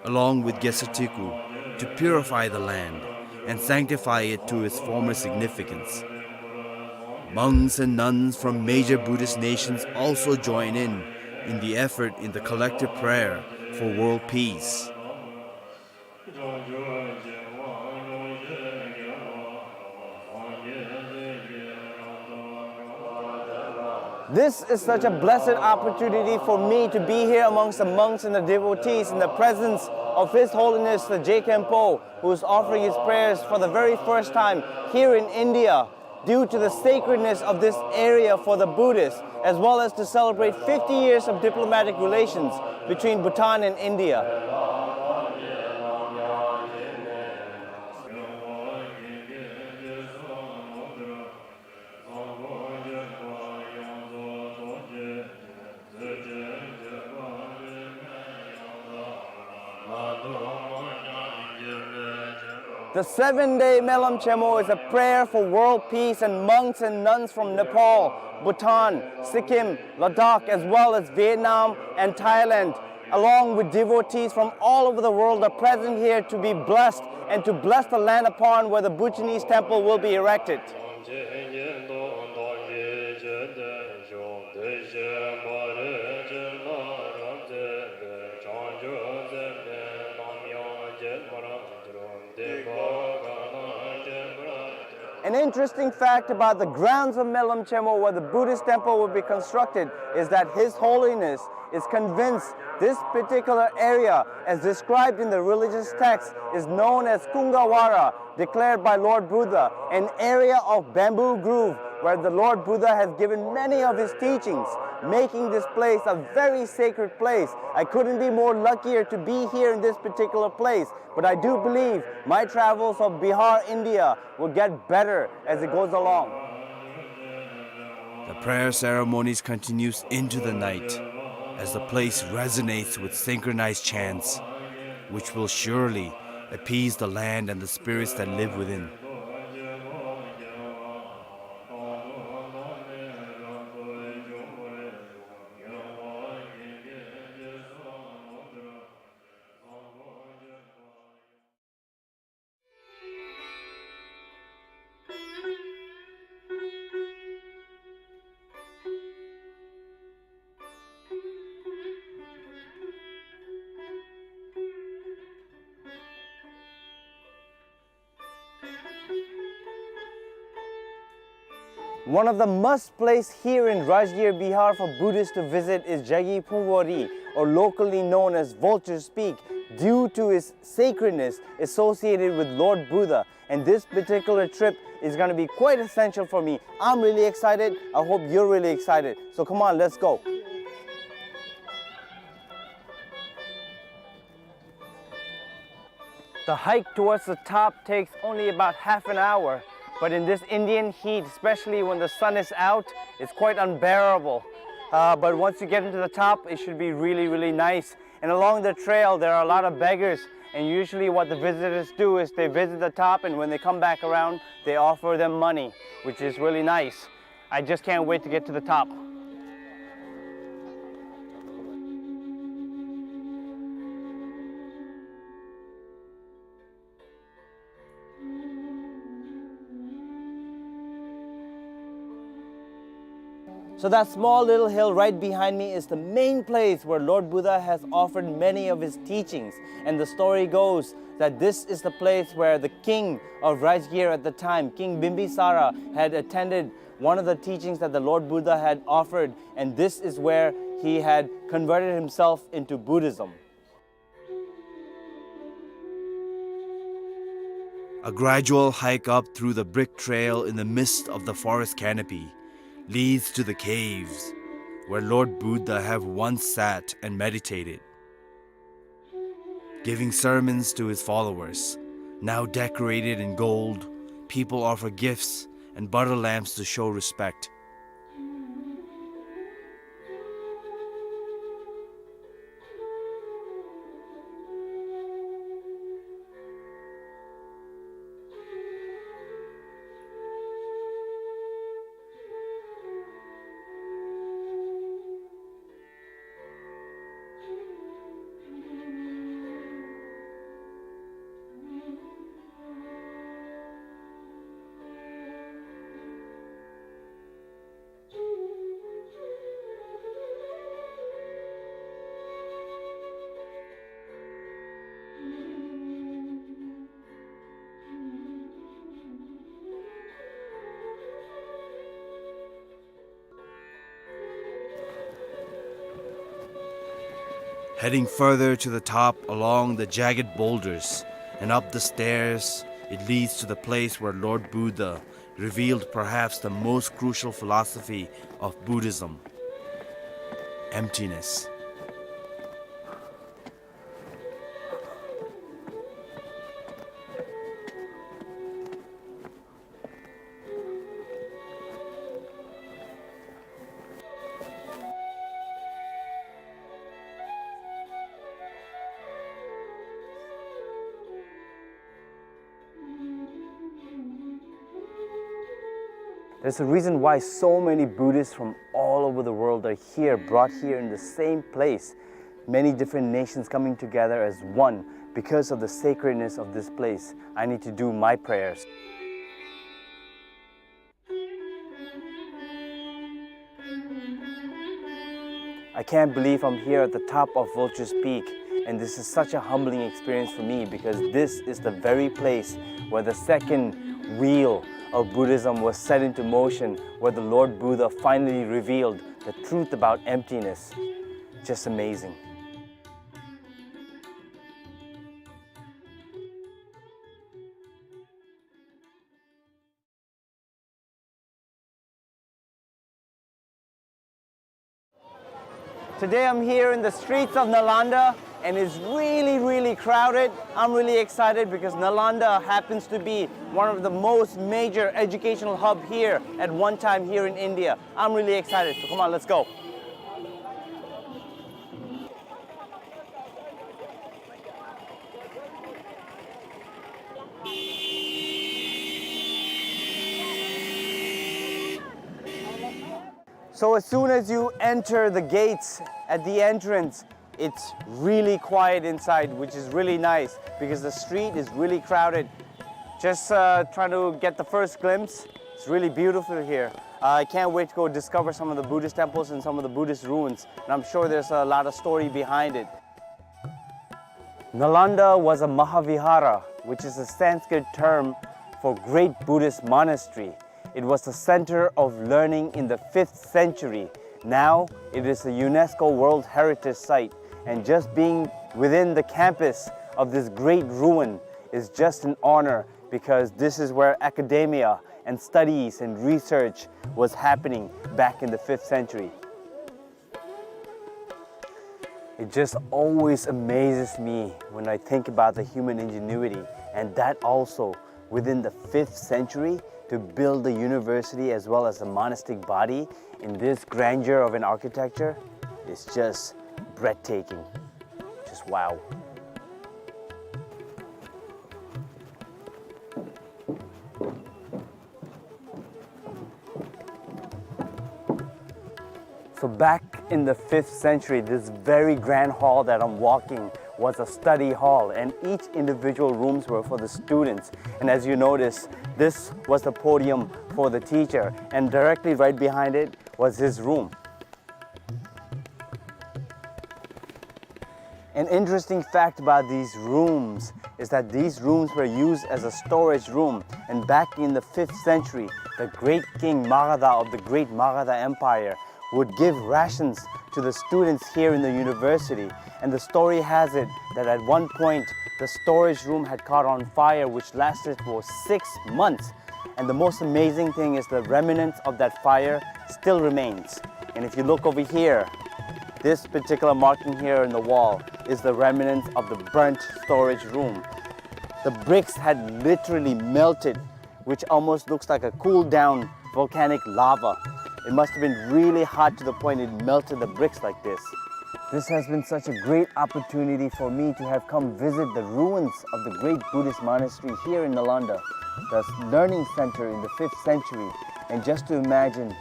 along with Gesatiku, to purify the land and sanctify it to its former significance. Monks and nuns from major Buddhist nations also join in, in the effort in the collective prayer for world peace. This is such a blessed opportunity for me to be here amongst the monks and the devotees in the presence of His Holiness the Je Khenpo, who is offering his prayers for the very first time here in India, due to the sacredness of this area for the Buddhists, as well as to celebrate fifty years of diplomatic relations between Bhutan and India. The seven-day Melam Chemo is a prayer for world peace, and monks and nuns from Nepal, Bhutan, Sikkim, Ladakh, as well as Vietnam and Thailand, along with devotees from all over the world, are present here to be blessed and to bless the land upon where the Bhutanese temple will be erected. An interesting fact about the grounds of Melam Chemo, where the Buddhist temple will be constructed, is that His Holiness is convinced this particular area, as described in the religious text, is known as Kungawara, declared by Lord Buddha, an area of bamboo grove where the Lord Buddha has given many of his teachings, making this place a very sacred place. I couldn't be more luckier to be here in this particular place, but I do believe my travels of Bihar, India, will get better as it goes along. The prayer ceremonies continues into the night as the place resonates with synchronized chants, which will surely appease the land and the spirits that live within. One of the must place here in Rajgir, Bihar for Buddhists to visit is Jagi Phungwari, or locally known as Vulture's Peak, due to its sacredness associated with Lord Buddha. And this particular trip is gonna be quite essential for me. I'm really excited. I hope you're really excited. So come on, let's go. The hike towards the top takes only about half an hour, but in this Indian heat, especially when the sun is out, it's quite unbearable. Uh, but once you get into the top, it should be really, really nice. And along the trail, there are a lot of beggars, and usually what the visitors do is they visit the top, and when they come back around, they offer them money, which is really nice. I just can't wait to get to the top. So that small little hill right behind me is the main place where Lord Buddha has offered many of his teachings. And the story goes that this is the place where the king of Rajgir at the time, King Bimbisara, had attended one of the teachings that the Lord Buddha had offered, and this is where he had converted himself into Buddhism. A gradual hike up through the brick trail in the midst of the forest canopy leads to the caves where Lord Buddha have once sat and meditated. Giving sermons to his followers, now decorated in gold, people offer gifts and butter lamps to show respect. Heading further to the top along the jagged boulders and up the stairs, it leads to the place where Lord Buddha revealed perhaps the most crucial philosophy of Buddhism: emptiness. There's a reason why so many Buddhists from all over the world are here, brought here in the same place. Many different nations coming together as one because of the sacredness of this place. I need to do my prayers. I can't believe I'm here at the top of Vulture's Peak, and this is such a humbling experience for me because this is the very place where the second wheel of Buddhism was set into motion, where the Lord Buddha finally revealed the truth about emptiness. Just amazing. Today I'm here in the streets of Nalanda, and it's really, really crowded. I'm really excited because Nalanda happens to be one of the most major educational hub here at one time here in India. I'm really excited, so come on, let's go. So as soon as you enter the gates at the entrance, it's really quiet inside, which is really nice because the street is really crowded. Just, uh, trying to get the first glimpse. It's really beautiful here. Uh, I can't wait to go discover some of the Buddhist temples and some of the Buddhist ruins. And I'm sure there's a lot of story behind it. Nalanda was a Mahavihara, which is a Sanskrit term for great Buddhist monastery. It was the center of learning in the fifth century. Now it is a UNESCO World Heritage Site, and just being within the campus of this great ruin is just an honor, because this is where academia and studies and research was happening back in the fifth century. It just always amazes me when I think about the human ingenuity, and that also within the fifth century, to build the university as well as the monastic body in this grandeur of an architecture is just breathtaking. Just wow. So back in the fifth century, this very grand hall that I'm walking was a study hall, and each individual rooms were for the students. And as you notice, this was the podium for the teacher, and directly right behind it was his room. An interesting fact about these rooms is that these rooms were used as a storage room, and back in the fifth century, the great king Magadha of the great Magadha Empire would give rations to the students here in the university. And the story has it that at one point, the storage room had caught on fire, which lasted for six months. And the most amazing thing is the remnants of that fire still remains. And if you look over here, this particular marking here in the wall is the remnants of the burnt storage room. The bricks had literally melted, which almost looks like a cooled down volcanic lava. It must have been really hot to the point it melted the bricks like this. This has been such a great opportunity for me to have come visit the ruins of the great Buddhist monastery here in Nalanda, the learning center in the fifth century, and just to imagine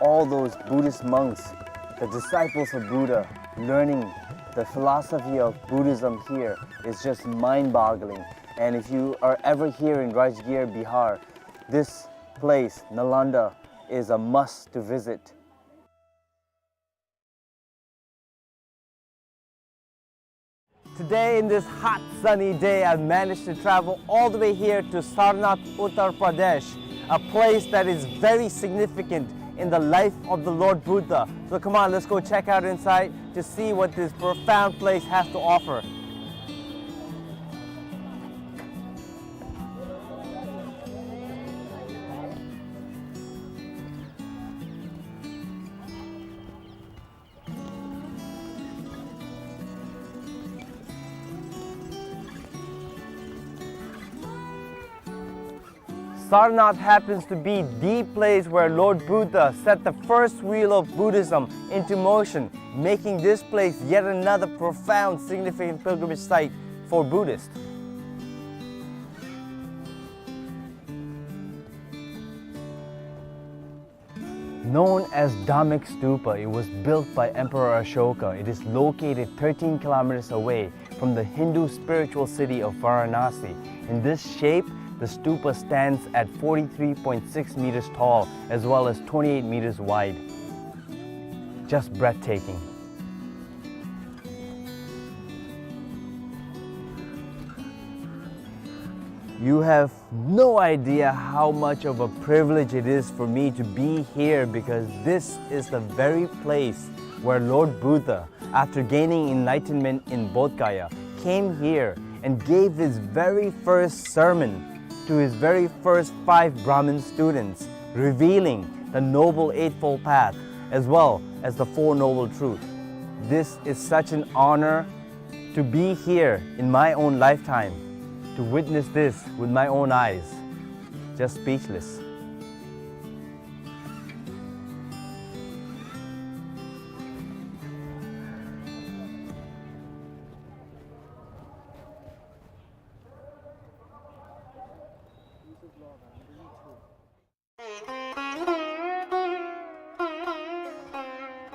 all those Buddhist monks, the disciples of Buddha, learning the philosophy of Buddhism here is just mind-boggling. And if you are ever here in Rajgir, Bihar, this place, Nalanda, is a must to visit. Today, in this hot, sunny day, I managed to travel all the way here to Sarnath, Uttar Pradesh, a place that is very significant in the life of the Lord Buddha. So come on, let's go check out inside to see what this profound place has to offer. Sarnath happens to be the place where Lord Buddha set the first wheel of Buddhism into motion, making this place yet another profound, significant pilgrimage site for Buddhists. Known as Dhammik Stupa, it was built by Emperor Ashoka. It is located thirteen kilometers away from the Hindu spiritual city of Varanasi. In this shape, the stupa stands at forty-three point six meters tall as well as twenty-eight meters wide. Just breathtaking. You have no idea how much of a privilege it is for me to be here, because this is the very place where Lord Buddha, after gaining enlightenment in Bodh Gaya, came here and gave his very first sermon to his very first five Brahmin students, revealing the Noble Eightfold Path as well as the Four Noble Truths. This is such an honor to be here in my own lifetime, to witness this with my own eyes. Just speechless.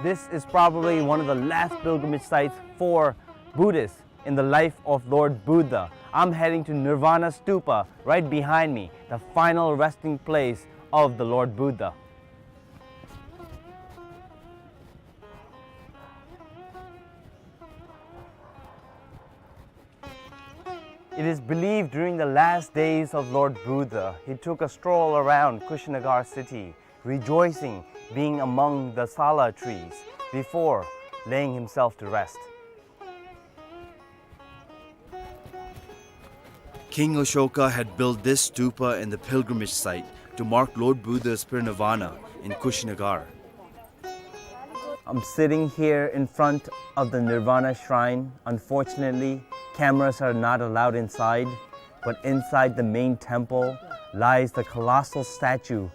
This is probably one of the last pilgrimage sites for Buddhists in the life of Lord Buddha. I'm heading to Nirvana Stupa right behind me, the final resting place of the Lord Buddha. It is believed during the last days of Lord Buddha, he took a stroll around Kushinagar city, rejoicing being among the sala trees, before laying himself to rest. King Ashoka had built this stupa in the pilgrimage site to mark Lord Buddha's parinirvana in Kushinagar. I'm sitting here in front of the Nirvana Shrine. Unfortunately, cameras are not allowed inside, but inside the main temple lies the colossal statue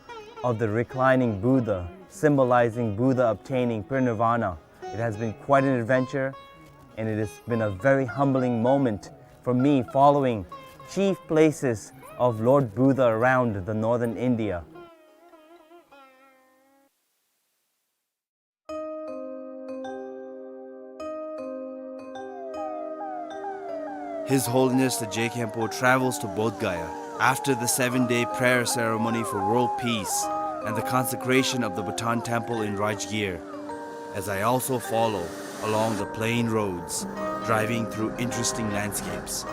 of the reclining Buddha, symbolizing Buddha obtaining parinirvana. It has been quite an adventure, and it has been a very humbling moment for me, following chief places of Lord Buddha around the northern India. His Holiness the Je Khenpo travels to Bodh Gaya after the seven-day prayer ceremony for world peace and the consecration of the Bhutan Temple in Rajgir, as I also follow along the plain roads, driving through interesting landscapes.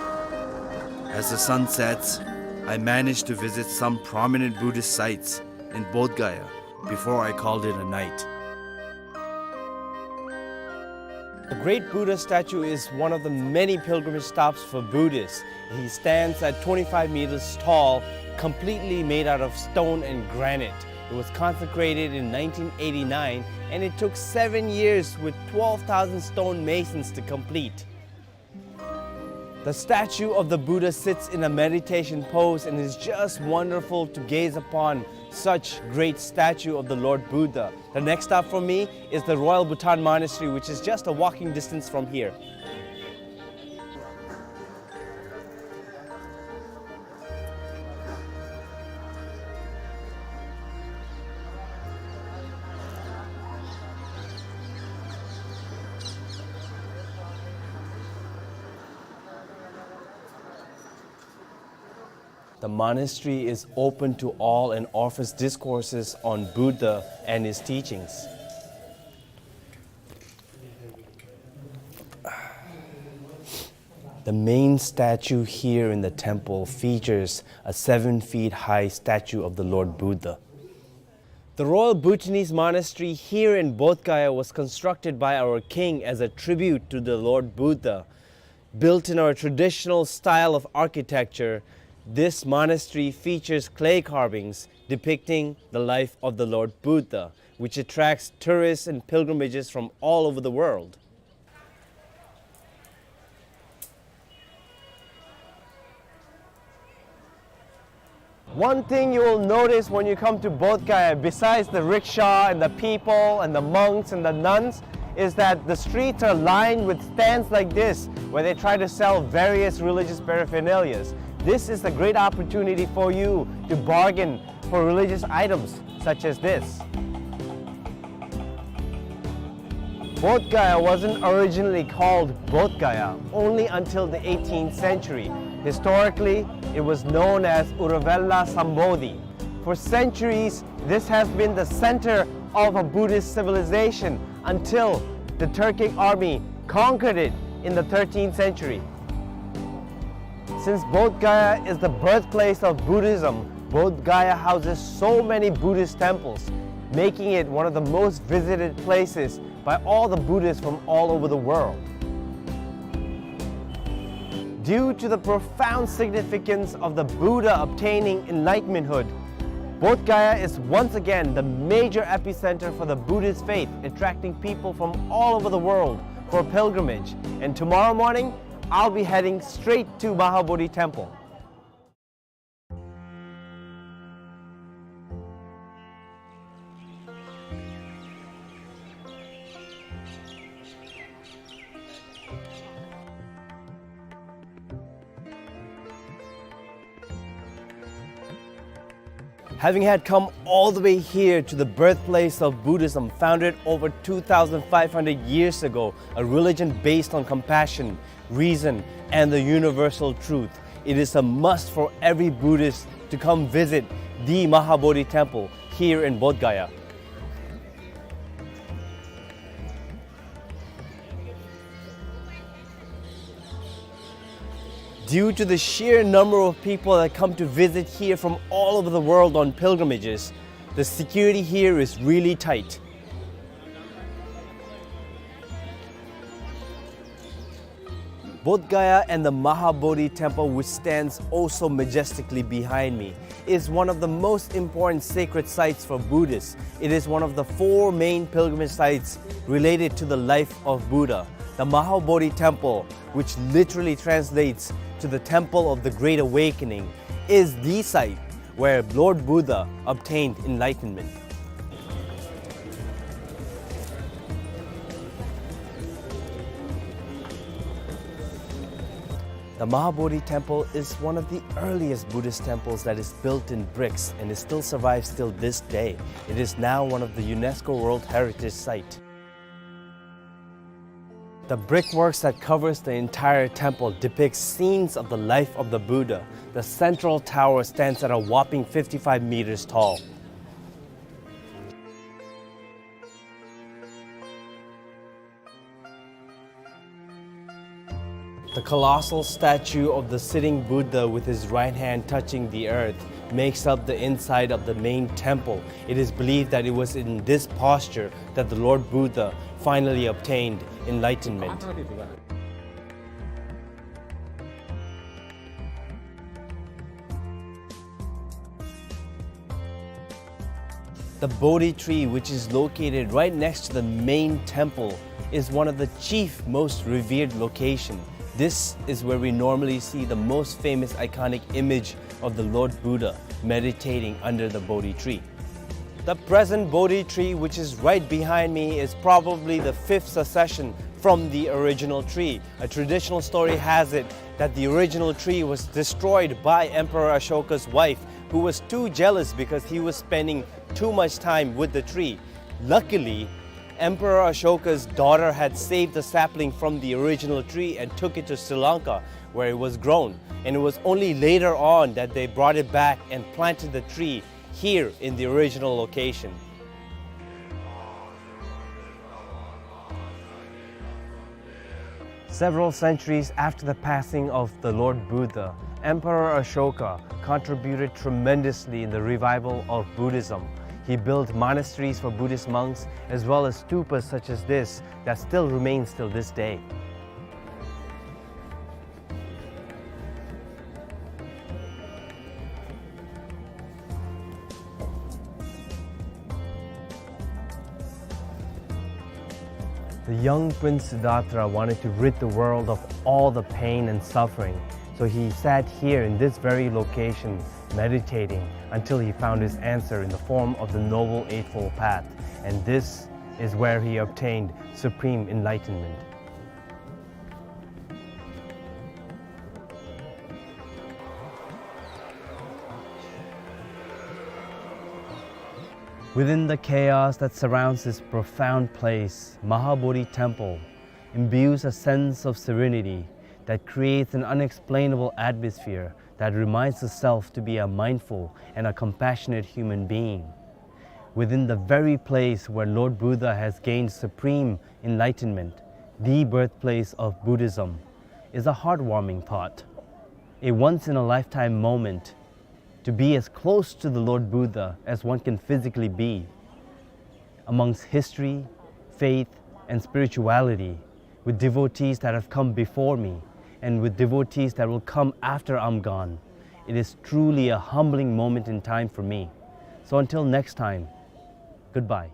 As the sun sets, I manage to visit some prominent Buddhist sites in Bodh Gaya before I called it a night. The great Buddha statue is one of the many pilgrimage stops for Buddhists. He stands at twenty-five meters tall, completely made out of stone and granite. It was consecrated in nineteen eighty-nine, and it took seven years with twelve thousand stone masons to complete. The statue of the Buddha sits in a meditation pose, and it's just wonderful to gaze upon such great statue of the Lord Buddha. The next stop for me is the Royal Bhutan Monastery, which is just a walking distance from here. The monastery is open to all and offers discourses on Buddha and his teachings. The main statue here in the temple features a seven feet high statue of the Lord Buddha. The Royal Bhutanese Monastery here in Bodh Gaya was constructed by our king as a tribute to the Lord Buddha. Built in our traditional style of architecture, this monastery features clay carvings depicting the life of the Lord Buddha, which attracts tourists and pilgrimages from all over the world. One thing you will notice when you come to Bodh Gaya, besides the rickshaw and the people and the monks and the nuns, is that the streets are lined with stands like this, where they try to sell various religious paraphernalias. This is a great opportunity for you to bargain for religious items such as this. Bodh Gaya wasn't originally called Bodh Gaya only until the eighteenth century. Historically, it was known as Uruvela Sambodhi. For centuries, this has been the center of a Buddhist civilization until the Turkic army conquered it in the thirteenth century. Since Bodh Gaya is the birthplace of Buddhism, Bodh Gaya houses so many Buddhist temples, making it one of the most visited places by all the Buddhists from all over the world. Due to the profound significance of the Buddha obtaining enlightenmenthood, Bodh Gaya is once again the major epicenter for the Buddhist faith, attracting people from all over the world for pilgrimage. And tomorrow morning, I'll be heading straight to Mahabodhi Temple. Having had come all the way here to the birthplace of Buddhism, founded over two thousand five hundred years ago, a religion based on compassion, reason, and the universal truth, it is a must for every Buddhist to come visit the Mahabodhi Temple here in Bodh Gaya. Due to the sheer number of people that come to visit here from all over the world on pilgrimages, the security here is really tight. Bodh Gaya and the Mahabodhi Temple, which stands oh so majestically behind me, is one of the most important sacred sites for Buddhists. It is one of the four main pilgrimage sites related to the life of Buddha. The Mahabodhi Temple, which literally translates to the Temple of the Great Awakening, is the site where Lord Buddha obtained enlightenment. The Mahabodhi Temple is one of the earliest Buddhist temples that is built in bricks, and it still survives till this day. It is now one of the UNESCO World Heritage Site. The brickworks that covers the entire temple depicts scenes of the life of the Buddha. The central tower stands at a whopping fifty-five meters tall. The colossal statue of the sitting Buddha with his right hand touching the earth makes up the inside of the main temple. It is believed that it was in this posture that the Lord Buddha finally obtained enlightenment. The Bodhi tree, which is located right next to the main temple, is one of the chief most revered location. This is where we normally see the most famous iconic image of the Lord Buddha meditating under the Bodhi tree. The present Bodhi tree, which is right behind me, is probably the fifth succession from the original tree. A traditional story has it that the original tree was destroyed by Emperor Ashoka's wife, who was too jealous because he was spending too much time with the tree. Luckily, Emperor Ashoka's daughter had saved the sapling from the original tree and took it to Sri Lanka, where it was grown. And it was only later on that they brought it back and planted the tree here in the original location. Several centuries after the passing of the Lord Buddha, Emperor Ashoka contributed tremendously in the revival of Buddhism. He built monasteries for Buddhist monks, as well as stupas such as this that still remains till this day. The young Prince Siddhartha wanted to rid the world of all the pain and suffering, so he sat here in this very location, meditating until he found his answer in the form of the Noble Eightfold Path, and this is where he obtained supreme enlightenment. Within the chaos that surrounds this profound place, Mahabodhi Temple imbues a sense of serenity that creates an unexplainable atmosphere that reminds the self to be a mindful and a compassionate human being. Within the very place where Lord Buddha has gained supreme enlightenment, the birthplace of Buddhism, is a heartwarming thought. A once-in-a-lifetime moment to be as close to the Lord Buddha as one can physically be, amongst history, faith, and spirituality, with devotees that have come before me and with devotees that will come after I'm gone. It is truly a humbling moment in time for me. So until next time, goodbye.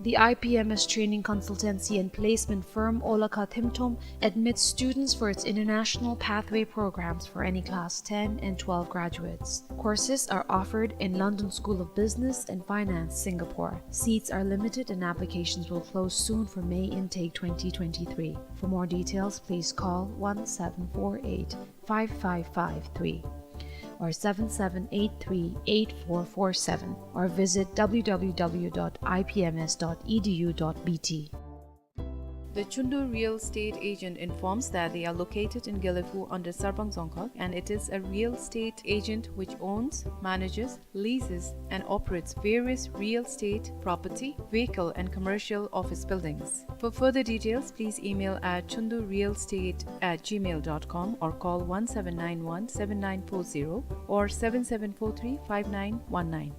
The I P M S training consultancy and placement firm Olakha Themthom admits students for its International Pathway programs for any class ten and twelve graduates. Courses are offered in London School of Business and Finance, Singapore. Seats are limited and applications will close soon for May intake twenty twenty-three. For more details, please call one seven four eight, five five five three or seven seven eight three, eight four four seven or visit W W W dot I P M S dot E D U dot B T. The Chundu Real Estate Agent informs that they are located in Gelephu under Sarpang Dzongkhag, and it is a real estate agent which owns, manages, leases and operates various real estate, property, vehicle and commercial office buildings. For further details, please email at chundurealestate at gmail dot com or call one seven nine one seven nine four zero or seven seven four three five nine one nine.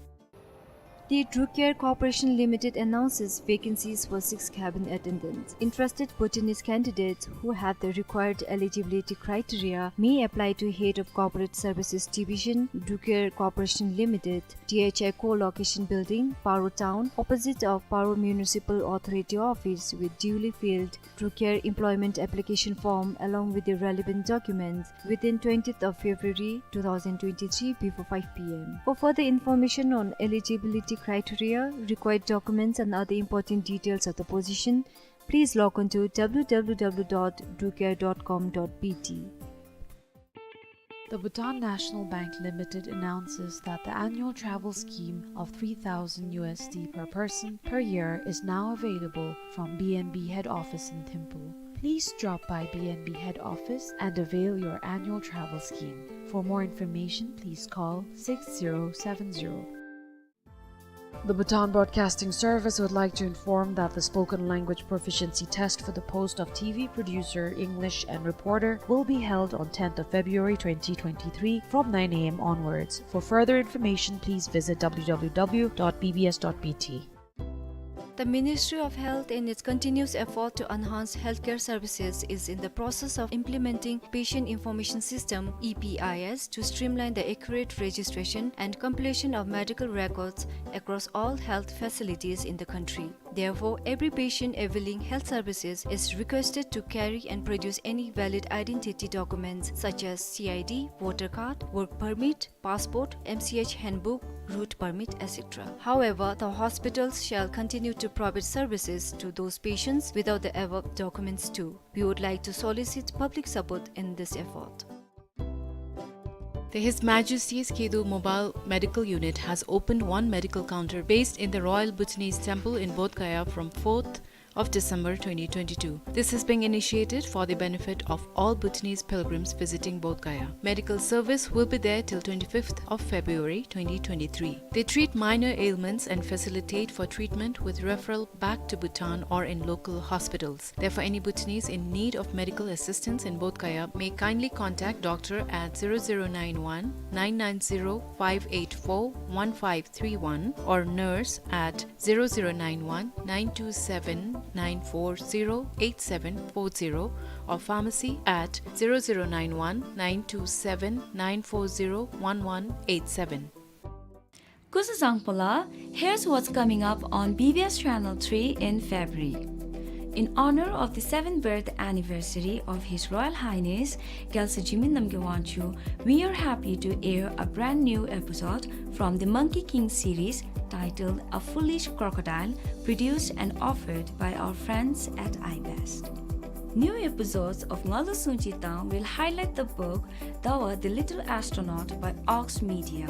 The Drucare Corporation Limited announces vacancies for six cabin attendants. Interested Bhutanese candidates who have the required eligibility criteria may apply to Head of Corporate Services Division, Drucare Corporation Limited, D H I Co-location Building, Paro Town, opposite of Paro Municipal Authority Office, with duly filled Drucare employment application form along with the relevant documents within twentieth of February two thousand twenty-three before five P M. For further information on eligibility criteria, required documents and other important details of the position, please log on to W W W dot drucare dot com dot B T. The Bhutan National Bank Limited announces that the annual travel scheme of three thousand U S D per person per year is now available from B N B head office in Thimphu. Please drop by B N B head office and avail your annual travel scheme. For more information, please call six zero seven zero. The Bhutan Broadcasting Service would like to inform that the spoken language proficiency test for the post of T V producer, English, and reporter will be held on tenth of February twenty twenty-three from nine A M onwards. For further information, please visit W W W dot B B S dot B T. The Ministry of Health, in its continuous effort to enhance healthcare services, is in the process of implementing Patient Information System, E P I S, to streamline the accurate registration and completion of medical records across all health facilities in the country. Therefore, every patient availing health services is requested to carry and produce any valid identity documents such as C I D, voter card, work permit, passport, M C H handbook, route permit, et cetera. However, the hospitals shall continue to provide services to those patients without the above documents too. We would like to solicit public support in this effort. The His Majesty's Kedu Mobile Medical Unit has opened one medical counter based in the Royal Bhutanese Temple in Bodh Gaya from fourth of December twenty twenty-two. This is being initiated for the benefit of all Bhutanese pilgrims visiting Bodh Gaya. Medical service will be there till twenty-fifth of February twenty twenty-three. They treat minor ailments and facilitate for treatment with referral back to Bhutan or in local hospitals. Therefore, any Bhutanese in need of medical assistance in Bodh Gaya may kindly contact doctor at zero zero nine one, nine nine zero, five eight four, one five three one or nurse at zero zero nine one, nine two seven, nine four zero, eight seven four zero or pharmacy at zero zero nine one, nine two seven, nine four zero, one one eight seven. Kuzuzangpola, here's what's coming up on B B S Channel three in February. In honor of the seventh birth anniversary of His Royal Highness Gyaltswer Jigme Namgyal Wangchuck, we are happy to air a brand new episode from the Monkey King series titled A Foolish Crocodile, produced and offered by our friends at iBest. New episodes of Ngalu Sungji Tang will highlight the book Dawa the Little Astronaut by Ox Media.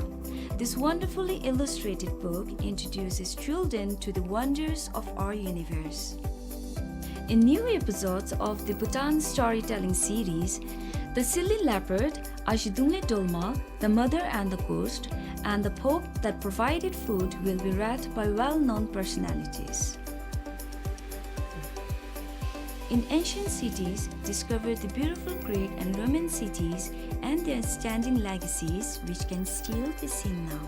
This wonderfully illustrated book introduces children to the wonders of our universe. In new episodes of the Bhutan storytelling series, The Silly Leopard, Azhidungle Dolma, The Mother and the Ghost, and The Pope That Provided Food will be read by well-known personalities. In ancient cities, discover the beautiful Greek and Roman cities and their standing legacies, which can still be seen now.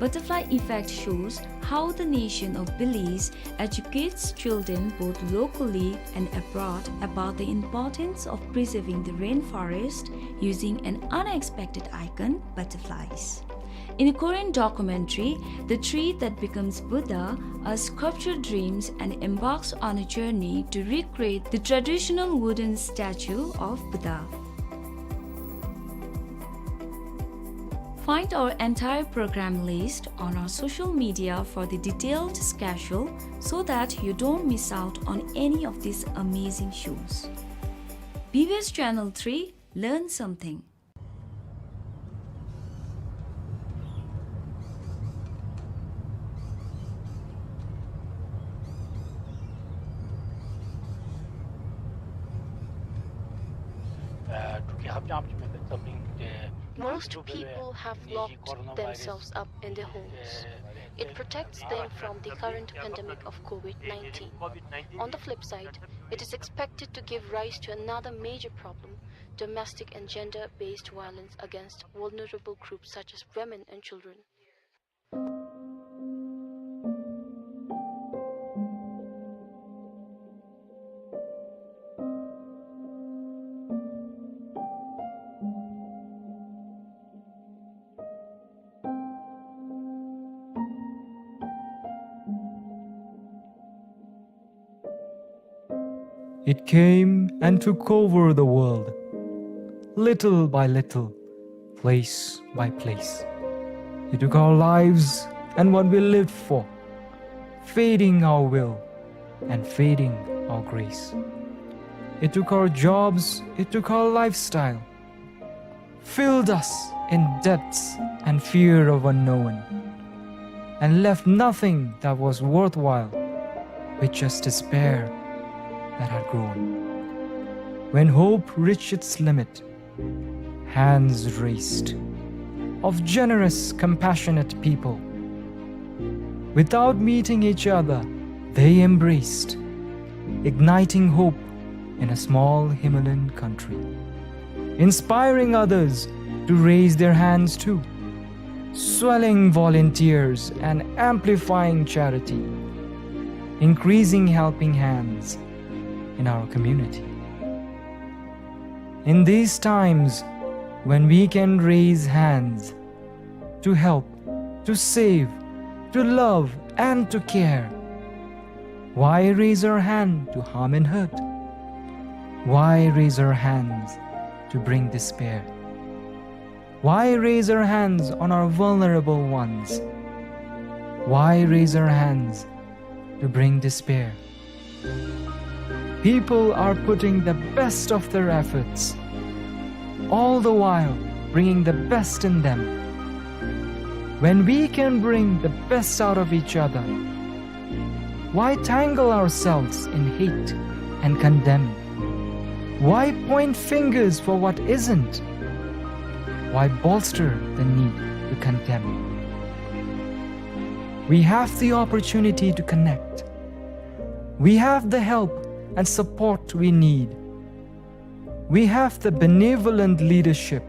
Butterfly Effect shows how the nation of Belize educates children both locally and abroad about the importance of preserving the rainforest using an unexpected icon, butterflies. In a Korean documentary, The Tree That Becomes Buddha, a sculptor dreams and embarks on a journey to recreate the traditional wooden statue of Buddha. Find our entire program list on our social media for the detailed schedule so that you don't miss out on any of these amazing shows. B B S Channel three, learn something. Most people have locked themselves up in their homes. It protects them from the current pandemic of COVID nineteen. On the flip side, it is expected to give rise to another major problem, domestic and gender-based violence against vulnerable groups such as women and children. It came and took over the world, little by little, place by place. It took our lives and what we lived for, fading our will and fading our grace. It took our jobs, it took our lifestyle, filled us in debts and fear of unknown, and left nothing that was worthwhile, with just despair that had grown. When hope reached its limit, hands raised of generous, compassionate people. Without meeting each other, they embraced, igniting hope in a small Himalayan country, inspiring others to raise their hands too, swelling volunteers and amplifying charity, increasing helping hands in our community. In these times when we can raise hands to help, to save, to love, and to care, why raise our hand to harm and hurt? Why raise our hands to bring despair? Why raise our hands on our vulnerable ones? Why raise our hands to bring despair? People are putting the best of their efforts, all the while bringing the best in them. When we can bring the best out of each other, why tangle ourselves in hate and condemn? Why point fingers for what isn't? Why bolster the need to condemn? We have the opportunity to connect. We have the help and support we need. We have the benevolent leadership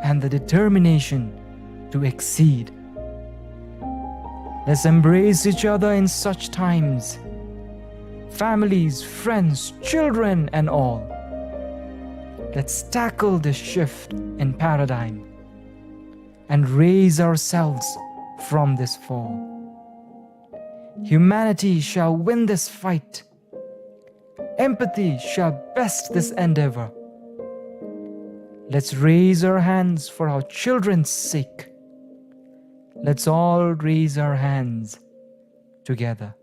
and the determination to exceed. Let's embrace each other in such times, families, friends, children, and all. Let's tackle this shift in paradigm and raise ourselves from this fall. Humanity shall win this fight. Empathy shall best this endeavor. Let's raise our hands for our children's sake. Let's all raise our hands together.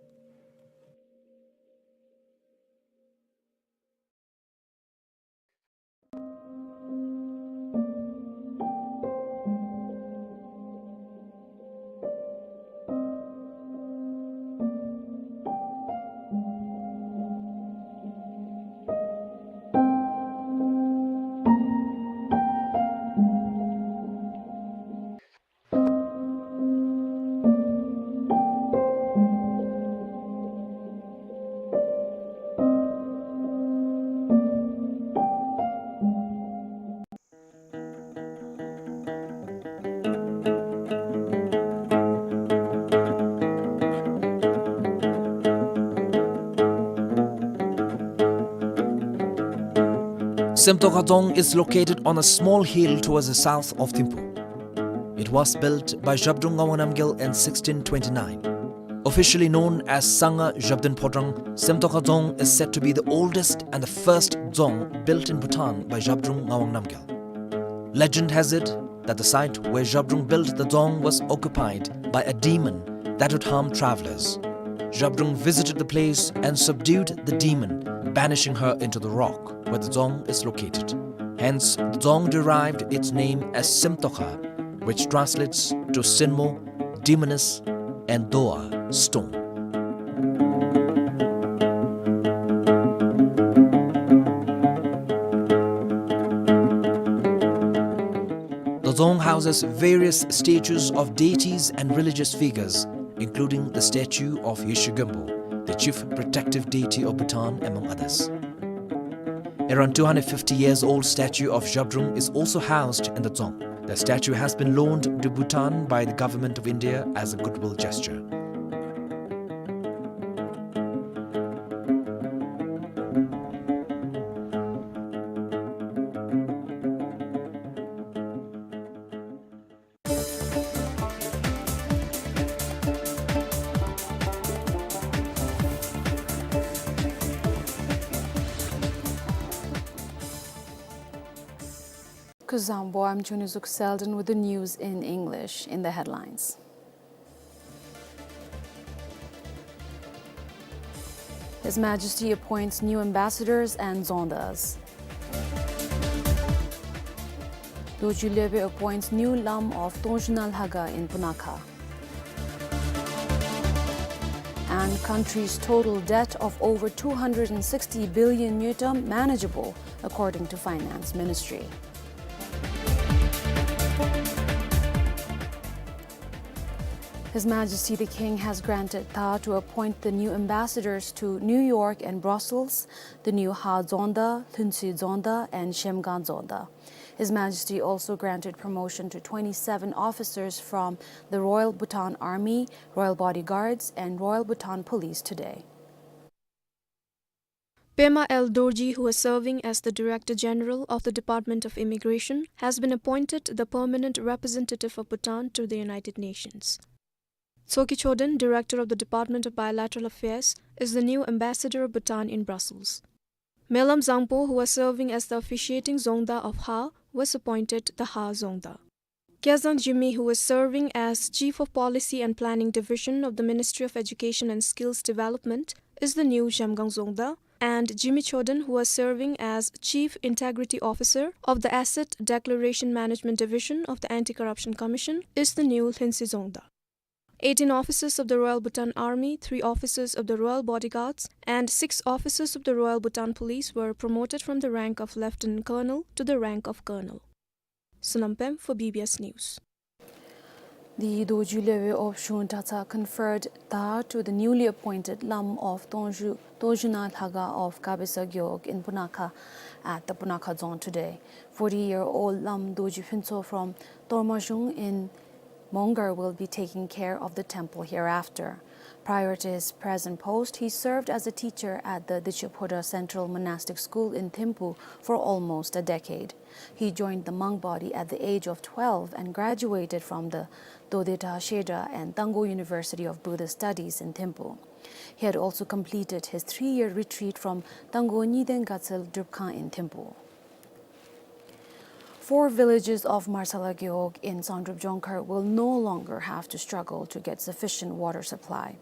Semtokha Dzong is located on a small hill towards the south of Thimphu. It was built by Zhabdrung Ngawang Namgyal in sixteen twenty-nine. Officially known as Sangha Zhabdrung Phodrang, Semtokha Dzong is said to be the oldest and the first dzong built in Bhutan by Zhabdrung Ngawang Namgyal. Legend has it that the site where Zhabdrung built the dzong was occupied by a demon that would harm travelers. Zhabdrung visited the place and subdued the demon, banishing her into the rock where the dzong is located. Hence, the dzong derived its name as Semtokha, which translates to Sinmo, demoness, and Doa, stone. The dzong houses various statues of deities and religious figures, including the statue of Yeshe Gönpo, the chief protective deity of Bhutan, among others. Around two hundred fifty years old statue of Zhabdrung is also housed in the dzong. The statue has been loaned to Bhutan by the Government of India as a goodwill gesture. Kuzuzangpo, I'm Junizuq Selden with the news in English. In the headlines. His Majesty appoints new ambassadors and dzongdas. Dorji Lhagao appoints new Lam of Tongzhu Na Lhagao in Punakha. And country's total debt of over two hundred and sixty billion ngultrum manageable, according to Finance Ministry. His Majesty the King has granted tha to appoint the new ambassadors to New York and Brussels, the new Ha Dzongda, Lhuntsi Dzongda, and Zhemgang Dzongda. His Majesty also granted promotion to twenty-seven officers from the Royal Bhutan Army, Royal Bodyguards, and Royal Bhutan Police today. Pema L Dorji, who was serving as the Director General of the Department of Immigration, has been appointed the permanent representative of Bhutan to the United Nations. Tshogkhe Choden, Director of the Department of Bilateral Affairs, is the new ambassador of Bhutan in Brussels. Melam Zangpo, who was serving as the officiating Dzongda of Ha, was appointed the Ha Dzongda. Kezang Zhimi, who was serving as Chief of Policy and Planning Division of the Ministry of Education and Skills Development, is the new Zhemgang Dzongda, and Zhimi Choden, who was serving as Chief Integrity Officer of the Asset Declaration Management Division of the Anti-Corruption Commission, is the new Lhuntsi Dzongda. Eighteen officers of the Royal Bhutan Army, three officers of the Royal Bodyguards, and six officers of the Royal Bhutan Police were promoted from the rank of Lieutenant Colonel to the rank of Colonel. Sonam Pem for B B S News. The Dorji Lhagao of Shungta Tha conferred tha to the newly appointed Lam of Tongzhu, Tongzhu Na Lhagao of Kabesa Gewog in Punakha at the Punakha Dzong today. Forty-year-old Lam Dorji Phuntsho from Tormazhung in Mongar will be taking care of the temple hereafter. Prior to his present post, he served as a teacher at the Dichephoda Central Monastic School in Thimphu for almost a decade. He joined the monk body at the age of twelve and graduated from the Dodetha Shedra and Tangkhul University of Buddhist Studies in Thimphu. He had also completed his three-year retreat from Tangkhul Nyiden Gatsel Drupkhang in Thimphu. Four villages of Marsala Gewog in Sangdrup Jongkhar will no longer have to struggle to get sufficient water supply.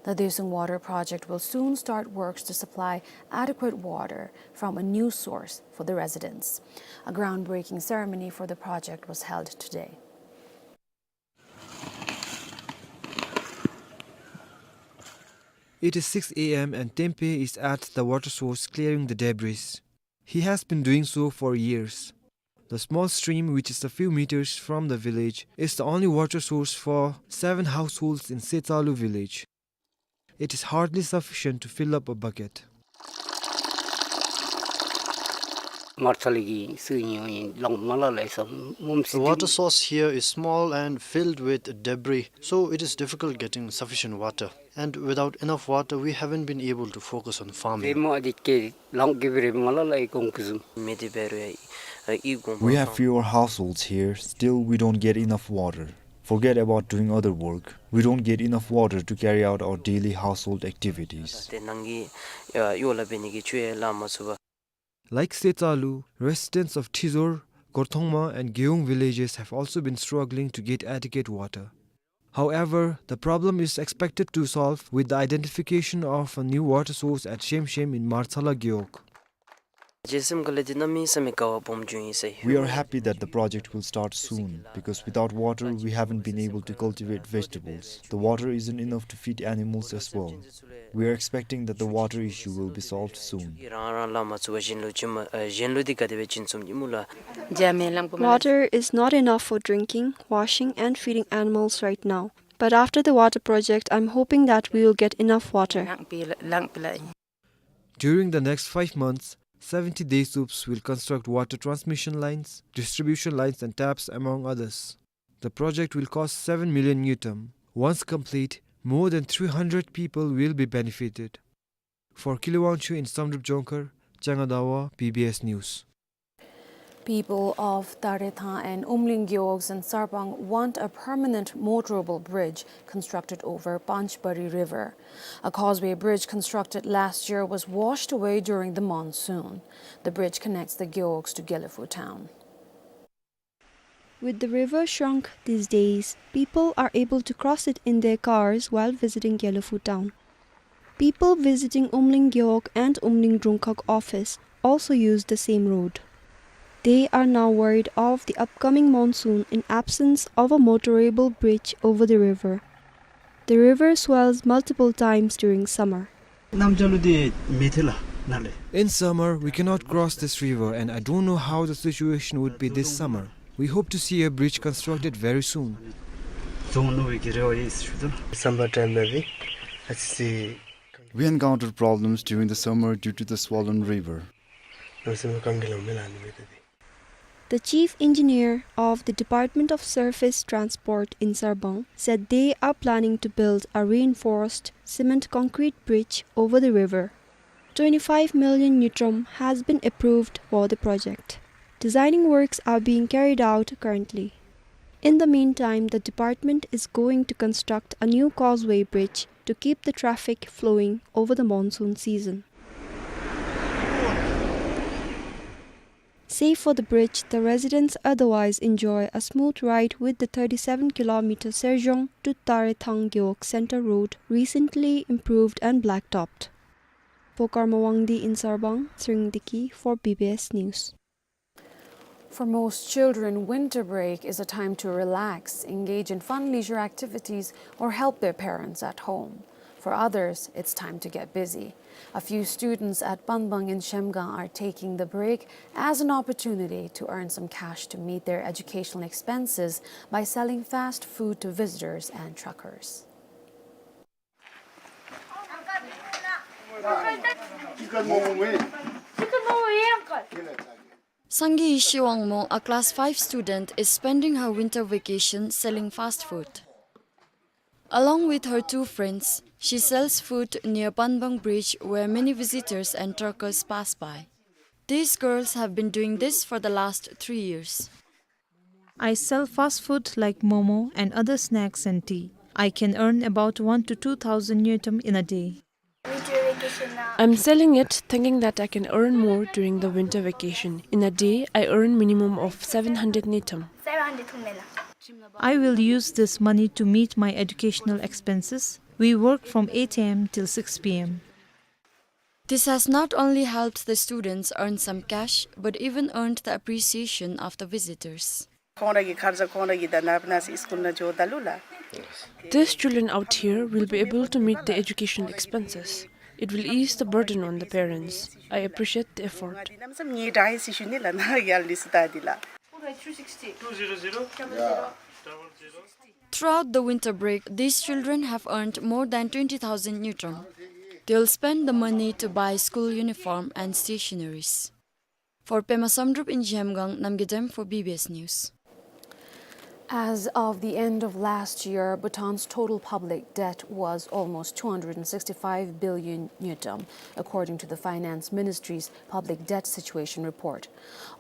The Desung Water Project will soon start works to supply adequate water from a new source for the residents. A groundbreaking ceremony for the project was held today. It is six A M and Tempe is at the water source clearing the debris. He has been doing so for years. The small stream, which is a few meters from the village, is the only water source for seven households in Setsalu village. It is hardly sufficient to fill up a bucket. Marsala གི་སུ་ཡིན་ཡང་ལང་མ་ལ་ལ་ཡིན་སམ་མུམ་སི། The water source here is small and filled with debris, so it is difficult getting sufficient water. And without enough water, we haven't been able to focus on farming. རེ་མོ་ཨ་དེ་ཀེ་ལང་གི་བི་རེ་མ་ལ་ལ་ཡི་གོང་གི་ཟུམ། མེ་དེ་བེ་རུ་ཡ་ཨི་གོང་། We have fewer households here, still we don't get enough water. Forget about doing other work. We don't get enough water to carry out our daily household activities. ཏེ་ནང་གི་ཡོ་ལ་བེ་ནི་གི་ཆུ་ཡ་ལ་མ་སུ་བ། Like Setsalu, residents of Thizor, Gorthongma and Gewog villages have also been struggling to get adequate water. However, the problem is expected to solve with the identification of a new water source at Shemshem in Marsala Gewog. ཇེ་སེམས་དགའ་ལེ་དེ་ན་མི་སེམས་དགའ་བ་སྦོམ་བྱུང་ཡི་ཟེར། We are happy that the project will start soon, because without water, we haven't been able to cultivate vegetables. The water isn't enough to feed animals as well. We are expecting that the water issue will be solved soon. རང་རང་ལ་མ་ཚུ་བ་གཞན་ལུ་ཅི་མ་ཨ་གཞན་ལུ་དེ་ག་དེ་བས་ཅིན་ཚུམ་ཉི་མུ་ལ། Water is not enough for drinking, washing, and feeding animals right now. But after the water project, I'm hoping that we will get enough water. During the next five months, seventy Desups will construct water transmission lines, distribution lines and taps, among others. The project will cost seven million ngultrum. Once complete, more than three hundred people will be benefited. For Kile Wangchuk in Samdrup Jongkhar, Changa Dawa, B B S News. People of Tarethang and Umling Gewogs in Sarbang want a permanent motorable bridge constructed over Panchbari River. A causeway bridge constructed last year was washed away during the monsoon. The bridge connects the Gewogs to Gelephu town. With the river shrunk these days, people are able to cross it in their cars while visiting Gelephu town. People visiting Umling Gewog and Umling Drungkhag office also use the same road. They are now worried of the upcoming monsoon in absence of a motorable bridge over the river. The river swells multiple times during summer. In summer, we cannot cross this river, and I don't know how the situation would be this summer. We hope to see a bridge constructed very soon. Summer time, maybe. Let's see. We encounter problems during the summer due to the swollen river. The chief engineer of the Department of Surface Transport in Sarbang said they are planning to build a reinforced cement concrete bridge over the river. Twenty-five million ngultrum has been approved for the project. Designing works are being carried out currently. In the meantime, the department is going to construct a new causeway bridge to keep the traffic flowing over the monsoon season. Save for the bridge, the residents otherwise enjoy a smooth ride with the thirty-seven kilometer Serzhong to Tarethang Gewog Center Road, recently improved and blacktopped. Pokarma Wangdi in Sarbang, Tsering Deki for B B S News. For most children, winter break is a time to relax, engage in fun leisure activities, or help their parents at home. For others, it's time to get busy. A few students at Panbang in Shemgang are taking the break as an opportunity to earn some cash to meet their educational expenses by selling fast food to visitors and truckers. Sangay Ishi Wangmo, a class five student, is spending her winter vacation selling fast food. Along with her two friends, She sells food near Panbang Bridge, where many visitors and truckers pass by. These girls have been doing this for the last three years. I sell fast food like momo and other snacks and tea. I can earn about one to two thousand ngultrum in a day. I'm selling it thinking that I can earn more during the winter vacation. In a day, I earn minimum of seven hundred ngultrum. I will use this money to meet my educational expenses. We work from eight a m till six p m. This has not only helped the students earn some cash, but even earned the appreciation of the visitors. ཁོང་ར་གི་ཁར་ས་ཁོང་ར་གི་ད་ནཱ་སི་ཀུལ་ནང་འགྱོཝ་ད་ལུ་ལགས། These children out here will be able to meet the education expenses. It will ease the burden on the parents. I appreciate the effort. ནམ་སམ་ངེའི་དྲང་ཡི་སི་ཤུ་ནི་ལགས་ནཱ་ཡར་ལི་སི་ད་འདི་ལགས། Throughout the winter break, these children have earned more than twenty thousand ngultrum. They'll spend the money to buy school uniform and stationaries. For Pema Samdrup in Zhemgang, Namgay Dem for B B S News. As of the end of last year, Bhutan's total public debt was almost two hundred and sixty-five billion ngultrum, according to the Finance Ministry's public debt situation report.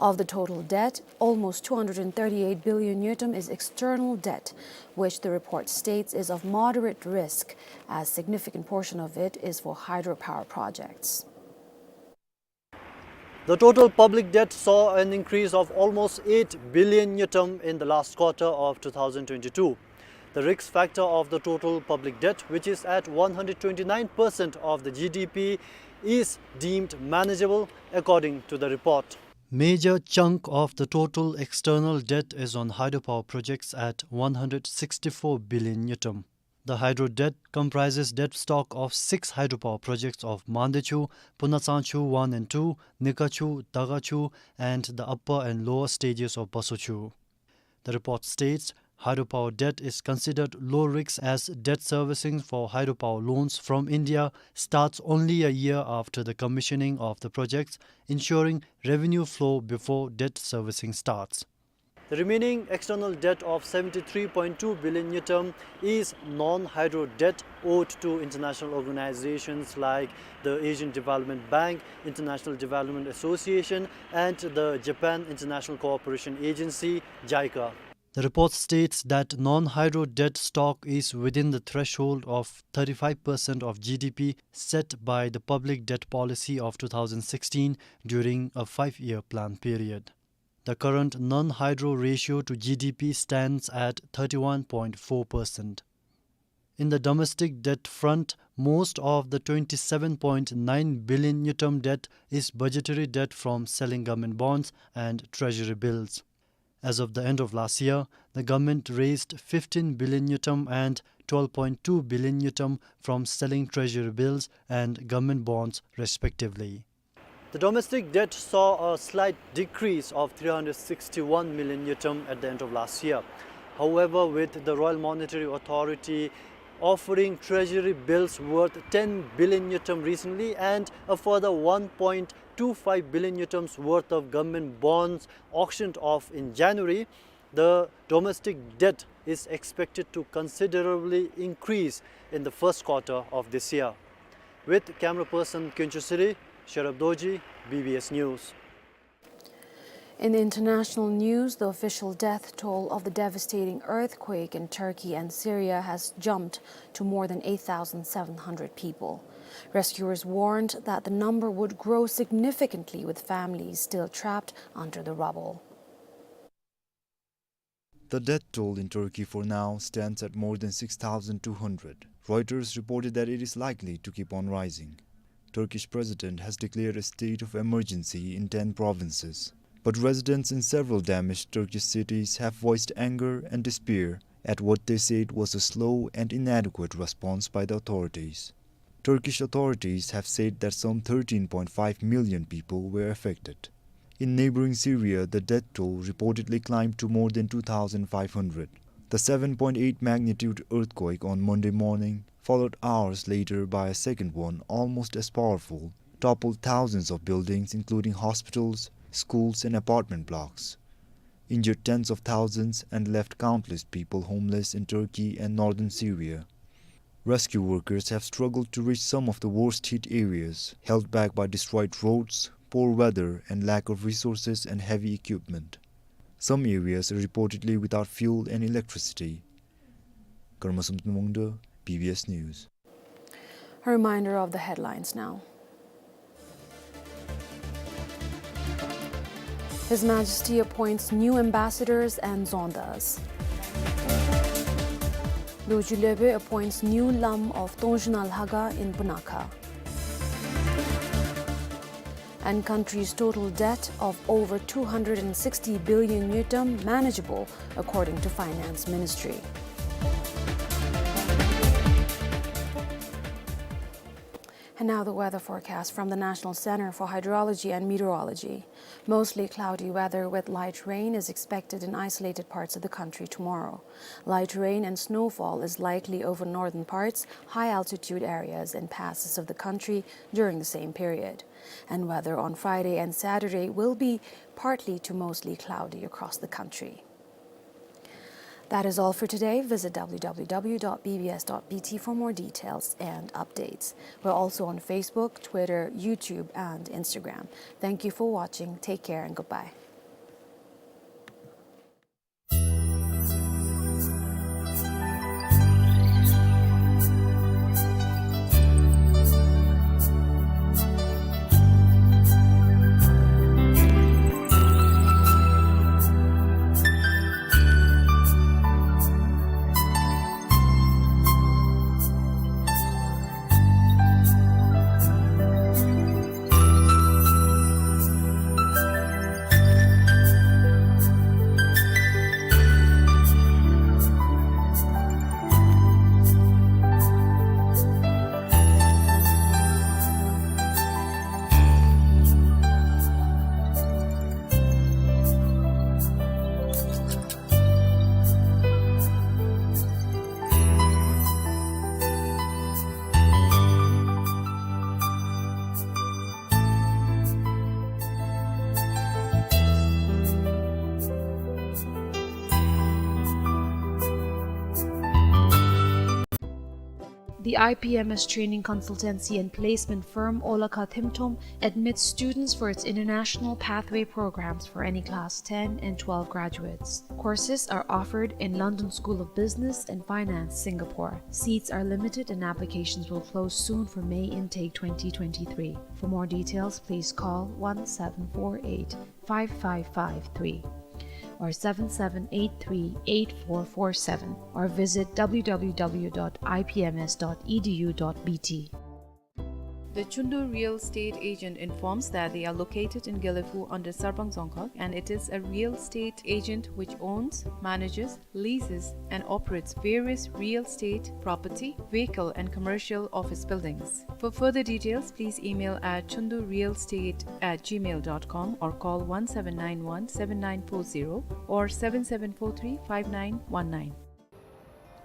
Of the total debt, almost two hundred and thirty-eight billion ngultrum is external debt, which the report states is of moderate risk, as significant portion of it is for hydropower projects. The total public debt saw an increase of almost eight billion ngultrum in the last quarter of two thousand twenty-two. The risk factor of the total public debt, which is at one hundred twenty-nine percent of the G D P, is deemed manageable, according to the report. Major chunk of the total external debt is on hydropower projects at one hundred sixty-four billion ngultrum. The hydro debt comprises debt stock of six hydropower projects of Mandechu, Punatsanchu one and two, Nikachu, Dagachu, and the upper and lower stages of Basochu. The report states hydropower debt is considered low risk as debt servicing for hydropower loans from India starts only a year after the commissioning of the projects, ensuring revenue flow before debt servicing starts. The remaining external debt of seventy-three point two billion ngultrum is non-hydro debt owed to international organizations like the Asian Development Bank, International Development Association, and the Japan International Cooperation Agency, JICA. The report states that non-hydro debt stock is within the threshold of thirty-five percent of G D P set by the public debt policy of two thousand sixteen during a five-year plan period. The current non-hydro ratio to G D P stands at thirty-one point four percent. In the domestic debt front, most of the twenty-seven point nine billion ngultrum debt is budgetary debt from selling government bonds and treasury bills. As of the end of last year, the government raised fifteen billion ngultrum and twelve point two billion ngultrum from selling treasury bills and government bonds, respectively. The domestic debt saw a slight decrease of three hundred sixty-one million ngultrum at the end of last year. However, with the Royal Monetary Authority offering treasury bills worth ten billion ngultrum recently and a further one point two five billion ngultrums worth of government bonds auctioned off in January, the domestic debt is expected to considerably increase in the first quarter of this year. With camera person Kyonchu Siri, Sherab Dorji, B B S News. In international news, the official death toll of the devastating earthquake in Turkey and Syria has jumped to more than eight thousand seven hundred people. Rescuers warned that the number would grow significantly, with families still trapped under the rubble. The death toll in Turkey for now stands at more than six thousand two hundred. Reuters reported that it is likely to keep on rising. Turkish president has declared a state of emergency in ten provinces. But residents in several damaged Turkish cities have voiced anger and despair at what they said was a slow and inadequate response by the authorities. Turkish authorities have said that some thirteen point five million people were affected. In neighboring Syria, the death toll reportedly climbed to more than two thousand five hundred. The seven point eight magnitude earthquake on Monday morning, followed hours later by a second one almost as powerful, toppled thousands of buildings, including hospitals, schools, and apartment blocks, injured tens of thousands, and left countless people homeless in Turkey and northern Syria. Rescue workers have struggled to reach some of the worst hit areas, held back by destroyed roads, poor weather, and lack of resources and heavy equipment. Some areas are reportedly without fuel and electricity. Karma Samten Wangda, B B S News. A reminder of the headlines now. His Majesty appoints new ambassadors and zondas. Dorji Lebe appoints new Lam of Tongzhung Lhakhang in Punakha. And country's total debt of over two hundred and sixty billion ngultrum manageable, according to Finance Ministry. And now the weather forecast from the National Center for Hydrology and Meteorology. Mostly cloudy weather with light rain is expected in isolated parts of the country tomorrow. Light rain and snowfall is likely over northern parts, high altitude areas, and passes of the country during the same period. And weather on Friday and Saturday will be partly to mostly cloudy across the country. That is all for today. Visit W W W dot B B S dot B T for more details and updates. We're also on Facebook, Twitter, YouTube, and Instagram. Thank you for watching. Take care and goodbye. The I P M S training consultancy and placement firm Olakha Themthom admits students for its international pathway programs for any class ten and twelve graduates. Courses are offered in London School of Business and Finance, Singapore. Seats are limited and applications will close soon for May intake twenty twenty-three. For more details, please call one seven four eight, five five five three or seven seven eight three, eight four four seven, or visit W W W dot I P M S dot E D U dot B T. The Chundu Real Estate Agent informs that they are located in Gelephu under Sarpang Dzongkhag, and it is a real estate agent which owns, manages, leases, and operates various real estate, property, vehicle, and commercial office buildings. For further details, please email at chundu real estate at gmail dot com or call one seven nine one seven nine four zero or seven seven four three five nine one nine.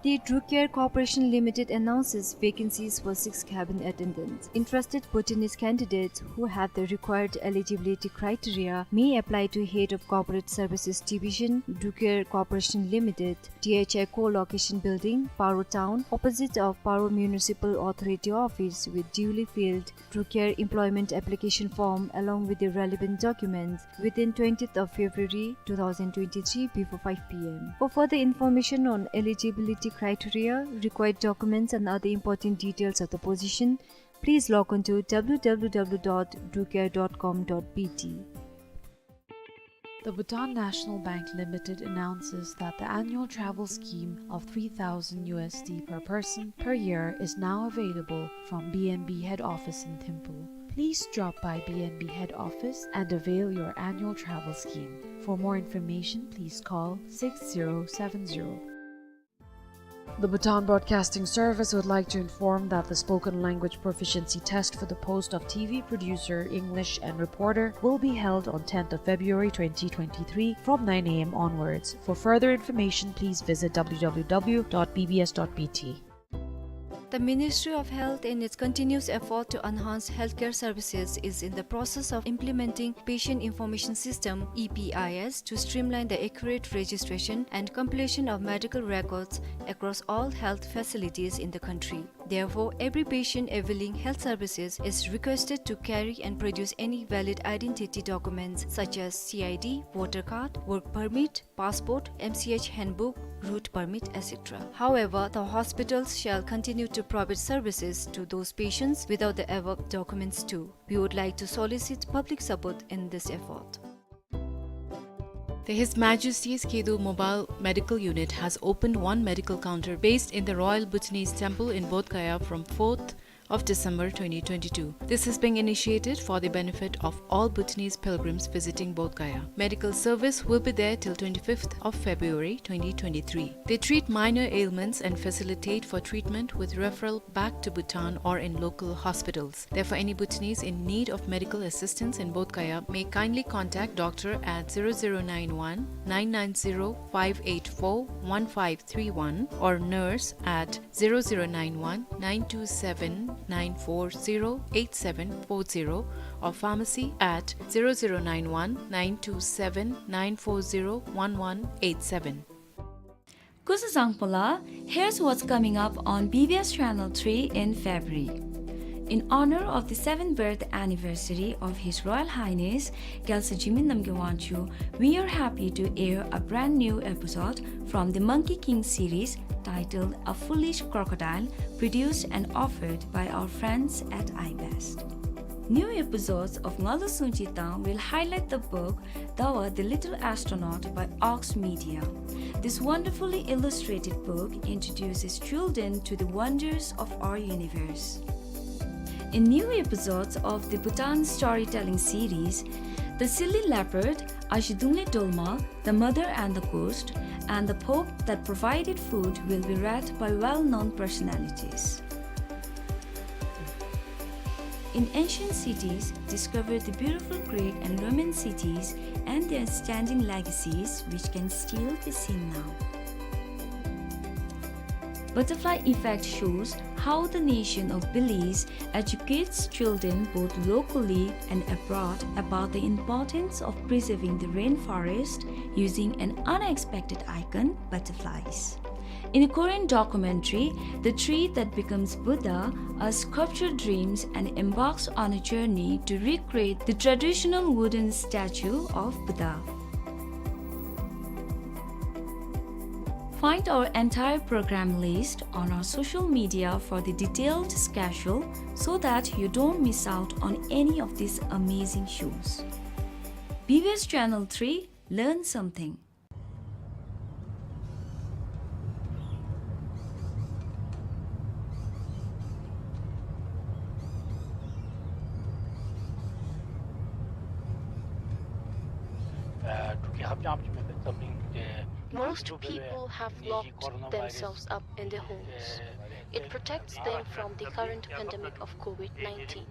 The Drucare Corporation Limited announces vacancies for six cabin attendants. Interested botanist candidates who have the required eligibility criteria may apply to Head of Corporate Services Division, Drucare Corporation Limited, D H I Co-location Building, Paro Town, opposite of Paro Municipal Authority Office, with duly filled Drucare employment application form along with the relevant documents within twentieth of February two thousand twenty-three before five P M. For further information on eligibility criteria, required documents and other important details of the position, please log on to W W W dot drucare dot com dot B T. The Bhutan National Bank Limited announces that the annual travel scheme of three thousand U S D per person per year is now available from B N B head office in Thimphu. Please drop by B N B head office and avail your annual travel scheme. For more information, please call six zero seven zero. The Bhutan Broadcasting Service would like to inform that the spoken language proficiency test for the post of T V producer, English, and reporter will be held on tenth of February twenty twenty-three from nine A M onwards. For further information, please visit W W W dot B B S dot B T. The Ministry of Health, in its continuous effort to enhance healthcare services, is in the process of implementing Patient Information System, E P I S, to streamline the accurate registration and completion of medical records across all health facilities in the country. Therefore, every patient availing health services is requested to carry and produce any valid identity documents such as C I D, voter card, work permit, passport, M C H handbook, route permit, et cetera. However, the hospitals shall continue to provide services to those patients without the above documents too. We would like to solicit public support in this effort. The His Majesty's Khedo Mobile Medical Unit has opened one medical counter based in the Royal Bhutanese Temple in Bodh Gaya from fourth of December twenty twenty-two. This is being initiated for the benefit of all Bhutanese pilgrims visiting Bodh Gaya. Medical service will be there till twenty-fifth of February twenty twenty-three. They treat minor ailments and facilitate for treatment with referral back to Bhutan or in local hospitals. Therefore, any Bhutanese in need of medical assistance in Bodh Gaya may kindly contact doctor at zero zero nine one, nine nine zero, five eight four, one five three one or nurse at zero zero nine one, nine two seven, nine four zero, eight seven four zero or pharmacy at zero zero nine one, nine two seven, nine four zero, one one eight seven. Kuzuzangpola, here's what's coming up on B B S Channel three in February. In honor of the seventh birth anniversary of His Royal Highness Gyaltsur Jigme Namgyal Wangchuck, we are happy to air a brand new episode from the Monkey King series titled A Foolish Crocodile, produced and offered by our friends at iBest. New episodes of Ngalu Sungchi Tang will highlight the book Dawa the Little Astronaut by Ox Media. This wonderfully illustrated book introduces children to the wonders of our universe. In new episodes of the Bhutan storytelling series, The Silly Leopard, Ashi Dungle Dolma, The Mother and the Ghost, and The Pope That Provided Food will be read by well-known personalities. In ancient cities, discover the beautiful Greek and Roman cities and their standing legacies, which can still be seen now. Butterfly Effect shows how the nation of Belize educates children both locally and abroad about the importance of preserving the rainforest using an unexpected icon, butterflies. In a Korean documentary, The Tree That Becomes Buddha, a sculptor dreams and embarks on a journey to recreate the traditional wooden statue of Buddha. Find our entire program list on our social media for the detailed schedule so that you don't miss out on any of these amazing shows. B B S Channel three, learn something. Most people have locked themselves up in their homes. It protects them from the current pandemic of COVID nineteen.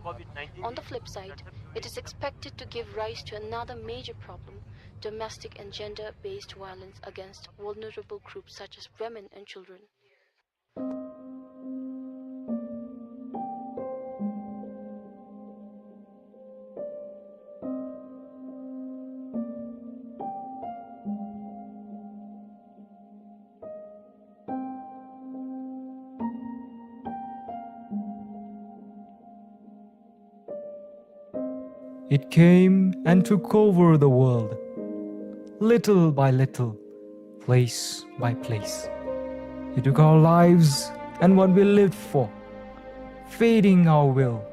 On the flip side, it is expected to give rise to another major problem, domestic and gender-based violence against vulnerable groups such as women and children. It came and took over the world, little by little, place by place. It took our lives and what we lived for, fading our will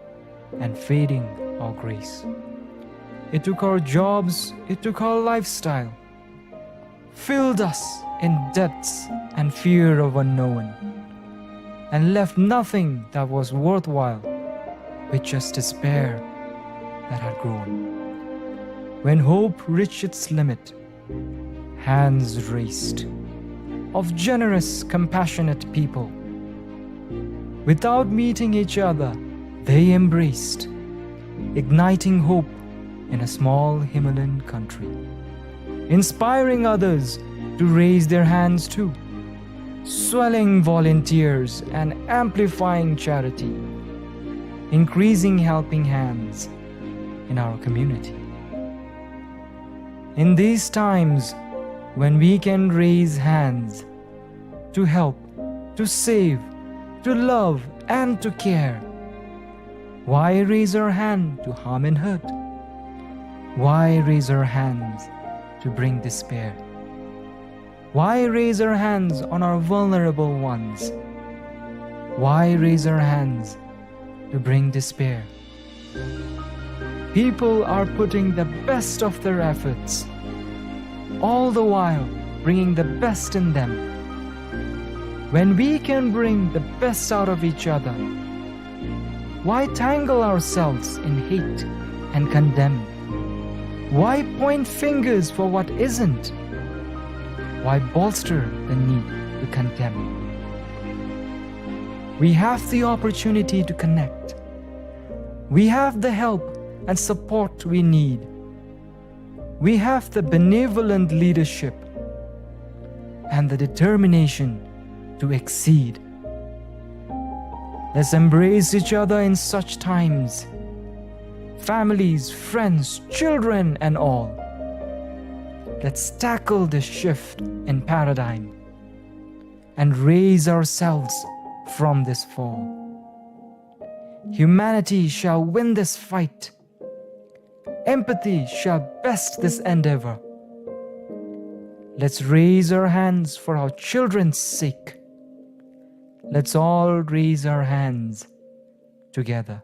and fading our grace. It took our jobs, it took our lifestyle, filled us in debts and fear of unknown, and left nothing that was worthwhile, with just despair that had grown. When hope reached its limit, hands raised of generous, compassionate people. Without meeting each other, they embraced, igniting hope in a small Himalayan country, inspiring others to raise their hands too. swelling volunteers and amplifying charity, increasing helping hands in our community. In these times when we can raise hands to help, to save, to love, and to care, why raise our hand to harm and hurt? Why raise our hands to bring despair? Why raise our hands on our vulnerable ones? Why raise our hands to bring despair? People are putting the best of their efforts, all the while bringing the best in them. When we can bring the best out of each other, why tangle ourselves in hate and condemn? Why point fingers for what isn't? Why bolster the need to condemn? We have the opportunity to connect. We have the help and support we need. We have the benevolent leadership and the determination to exceed. Let's embrace each other in such times. Families, friends, children, and all. Let's tackle this shift in paradigm and raise ourselves from this fall. Humanity shall win this fight. Empathy shall best this endeavor. Let's raise our hands for our children's sake. Let's all raise our hands together.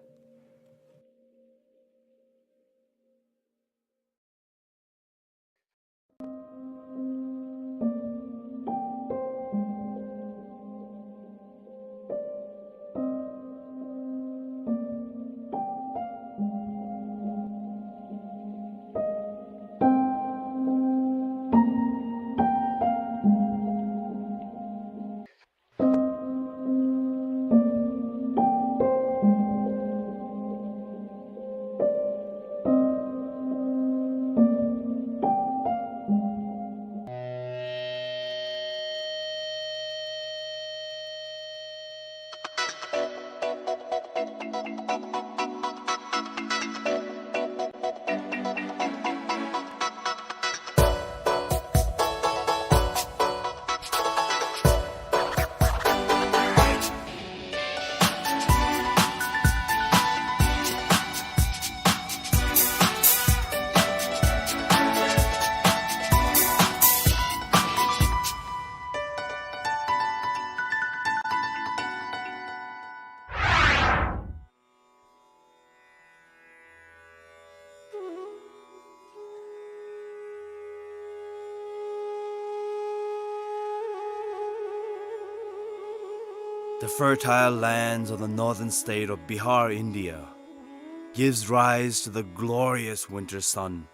The fertile lands of the northern state of Bihar, India, gives rise to the glorious winter sun.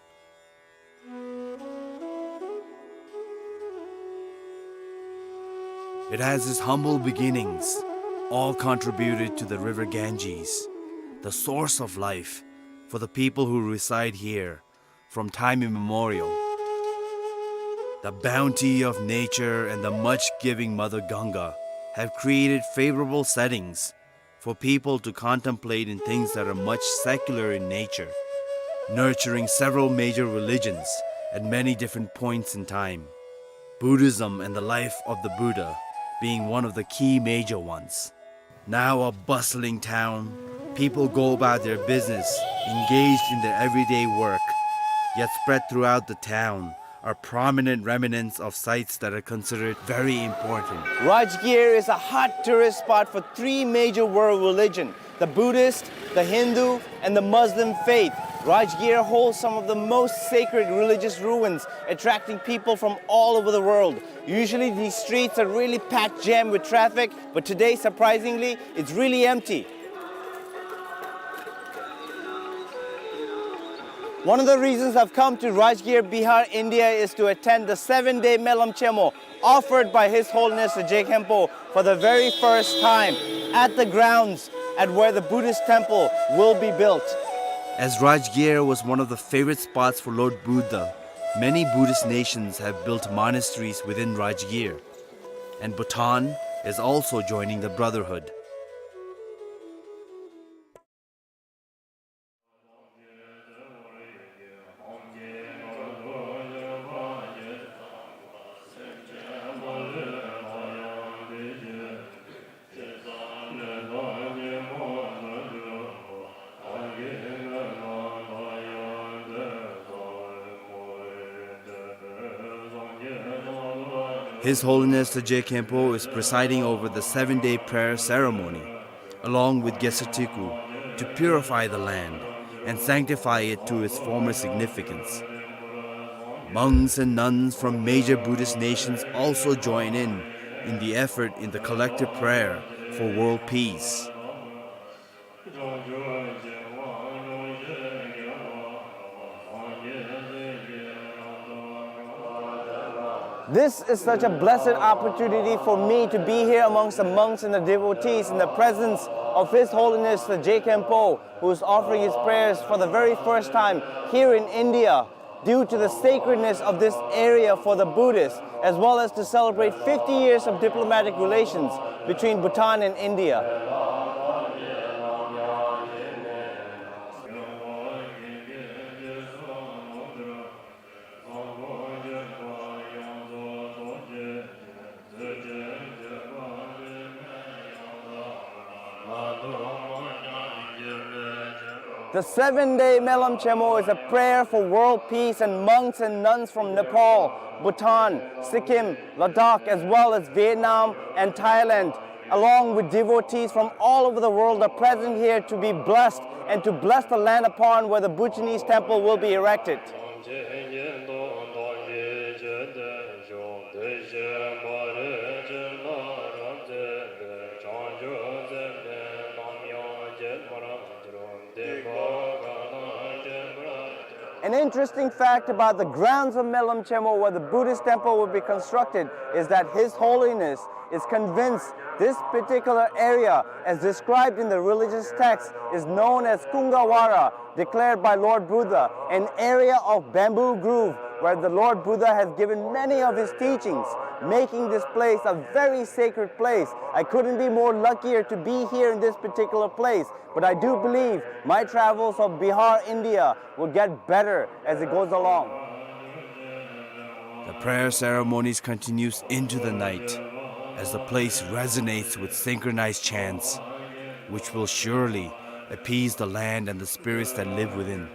It has its humble beginnings, all contributed to the river Ganges, the source of life for the people who reside here from time immemorial. The bounty of nature and the much-giving Mother Ganga have created favorable settings for people to contemplate in things that are much secular in nature, nurturing several major religions at many different points in time, Buddhism and the life of the Buddha being one of the key major ones. Now a bustling town, people go about their business, engaged in their everyday work, yet spread throughout the town are prominent remnants of sites that are considered very important. Rajgir is a hot tourist spot for three major world religion, the Buddhist, the Hindu, and the Muslim faith. Rajgir holds some of the most sacred religious ruins, attracting people from all over the world. Usually these streets are really packed jam with traffic, but today, surprisingly, it's really empty. One of the reasons I've come to Rajgir, Bihar, India is to attend the seven-day Melam Chemo offered by His Holiness the Je Khenpo for the very first time at the grounds at where the Buddhist temple will be built. As Rajgir was one of the favorite spots for Lord Buddha, many Buddhist nations have built monasteries within Rajgir. And Bhutan is also joining the brotherhood. His Holiness Tshogye Khenpo is presiding over the seven-day prayer ceremony, along with Gesar Teku, to purify the land and sanctify it to its former significance. Monks and nuns from major Buddhist nations also join in, in the effort in the collective prayer for world peace. This is such a blessed opportunity for me to be here amongst the monks and the devotees in the presence of His Holiness Tshogye Khenpo, who is offering his prayers for the very first time here in India, due to the sacredness of this area for the Buddhists, as well as to celebrate fifty years of diplomatic relations between Bhutan and India. The seven-day Melam Chenmo is a prayer for world peace, and monks and nuns from Nepal, Bhutan, Sikkim, Ladakh, as well as Vietnam and Thailand, along with devotees from all over the world, are present here to be blessed and to bless the land upon where the Bhutanese temple will be erected. An interesting fact about the grounds of Melam Chenmo, where the Buddhist temple will be constructed, is that His Holiness is convinced this particular area, as described in the religious text, is known as Kungawara, declared by Lord Buddha, an area of bamboo grove where the Lord Buddha has given many of his teachings, making this place a very sacred place. I couldn't be more luckier to be here in this particular place, but I do believe my travels of Bihar, India, will get better as it goes along. The prayer ceremonies continues into the night as the place resonates with synchronized chants, which will surely appease the land and the spirits that live within.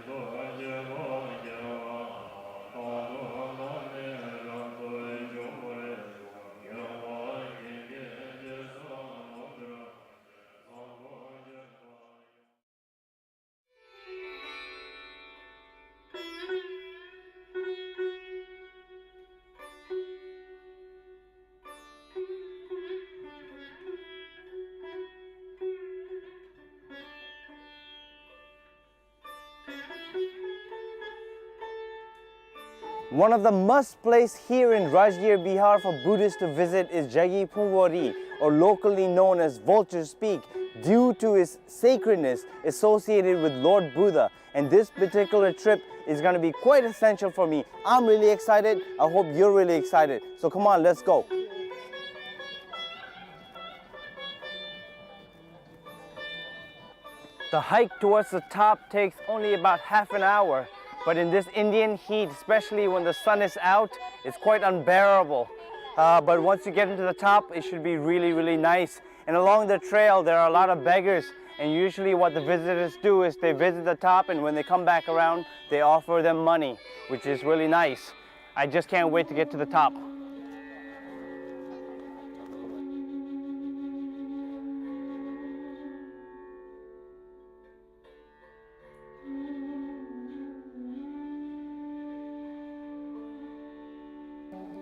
One of the must place here in Rajgir, Bihar for Buddhists to visit is Jagi Phungwari, or locally known as Vulture's Peak, due to its sacredness associated with Lord Buddha. And this particular trip is gonna be quite essential for me. I'm really excited. I hope you're really excited. So come on, let's go. The hike towards the top takes only about half an hour, but in this Indian heat, especially when the sun is out, it's quite unbearable. Uh, but once you get into the top, it should be really, really nice. And along the trail, there are a lot of beggars, and usually what the visitors do is they visit the top, and when they come back around, they offer them money, which is really nice. I just can't wait to get to the top.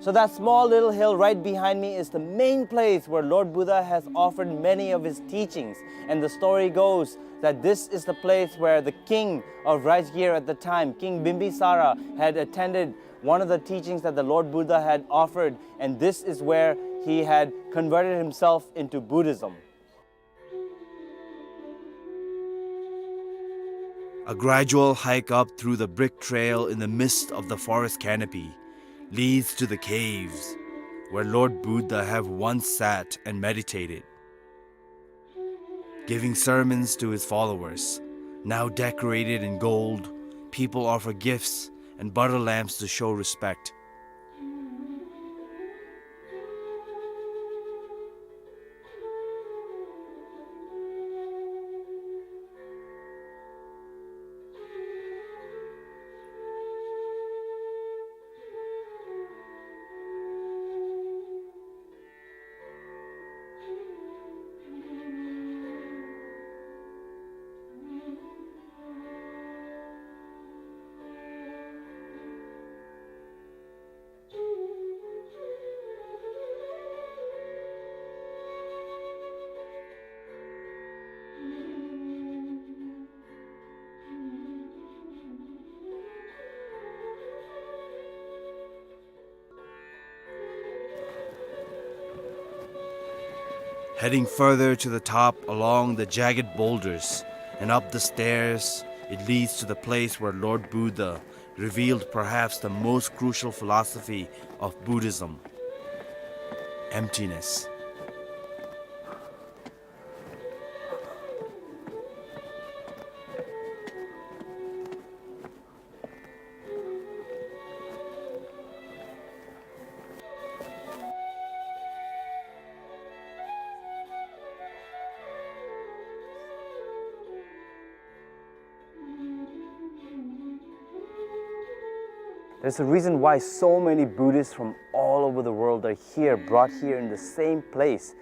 So that small little hill right behind me is the main place where Lord Buddha has offered many of his teachings. And the story goes that this is the place where the king of Rajgir at the time, King Bimbisara, had attended one of the teachings that the Lord Buddha had offered, and this is where he had converted himself into Buddhism. A gradual hike up through the brick trail in the midst of the forest canopy leads to the caves, where Lord Buddha have once sat and meditated, giving sermons to his followers. Now decorated in gold, people offer gifts and butter lamps to show respect. Heading further to the top along the jagged boulders and up the stairs, it leads to the place where Lord Buddha revealed perhaps the most crucial philosophy of Buddhism: emptiness. There's a reason why so many Buddhists from all over the world are here, brought here in the same place.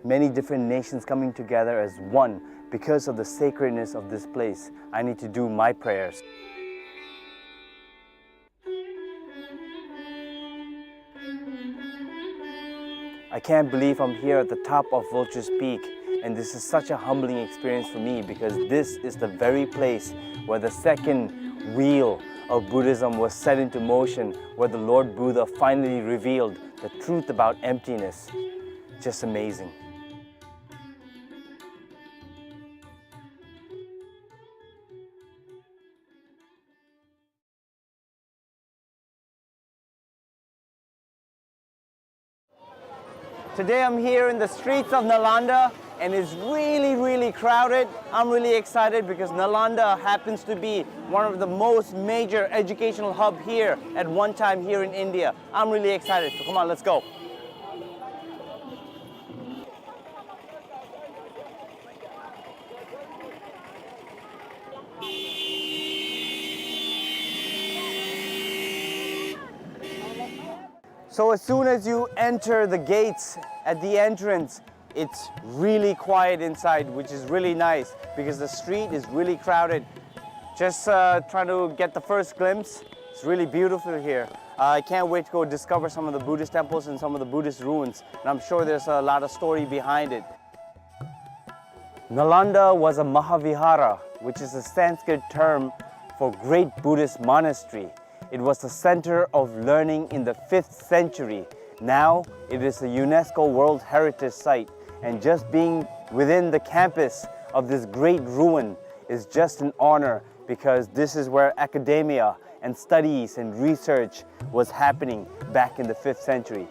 Many different nations coming together as one because of the sacredness of this place. I need to do my prayers. I can't believe I'm here at the top of Vulture's Peak, and this is such a humbling experience for me because this is the very place where the second wheel of Buddhism was set into motion, where the Lord Buddha finally revealed the truth about emptiness. Just amazing. Today I'm here in the streets of Nalanda, and it's really, really crowded. I'm really excited because Nalanda happens to be one of the most major educational hub here at one time here in India. I'm really excited. So come on, let's go. So as soon as you enter the gates at the entrance, it's really quiet inside, which is really nice because the street is really crowded. Just, uh, trying to get the first glimpse. It's really beautiful here. Uh, I can't wait to go discover some of the Buddhist temples and some of the Buddhist ruins. And I'm sure there's a lot of story behind it. Nalanda was a Mahavihara, which is a Sanskrit term for great Buddhist monastery. It was the center of learning in the fifth century. Now it is a UNESCO World Heritage Site, and just being within the campus of this great ruin is just an honor, because this is where academia and studies and research was happening back in the fifth century.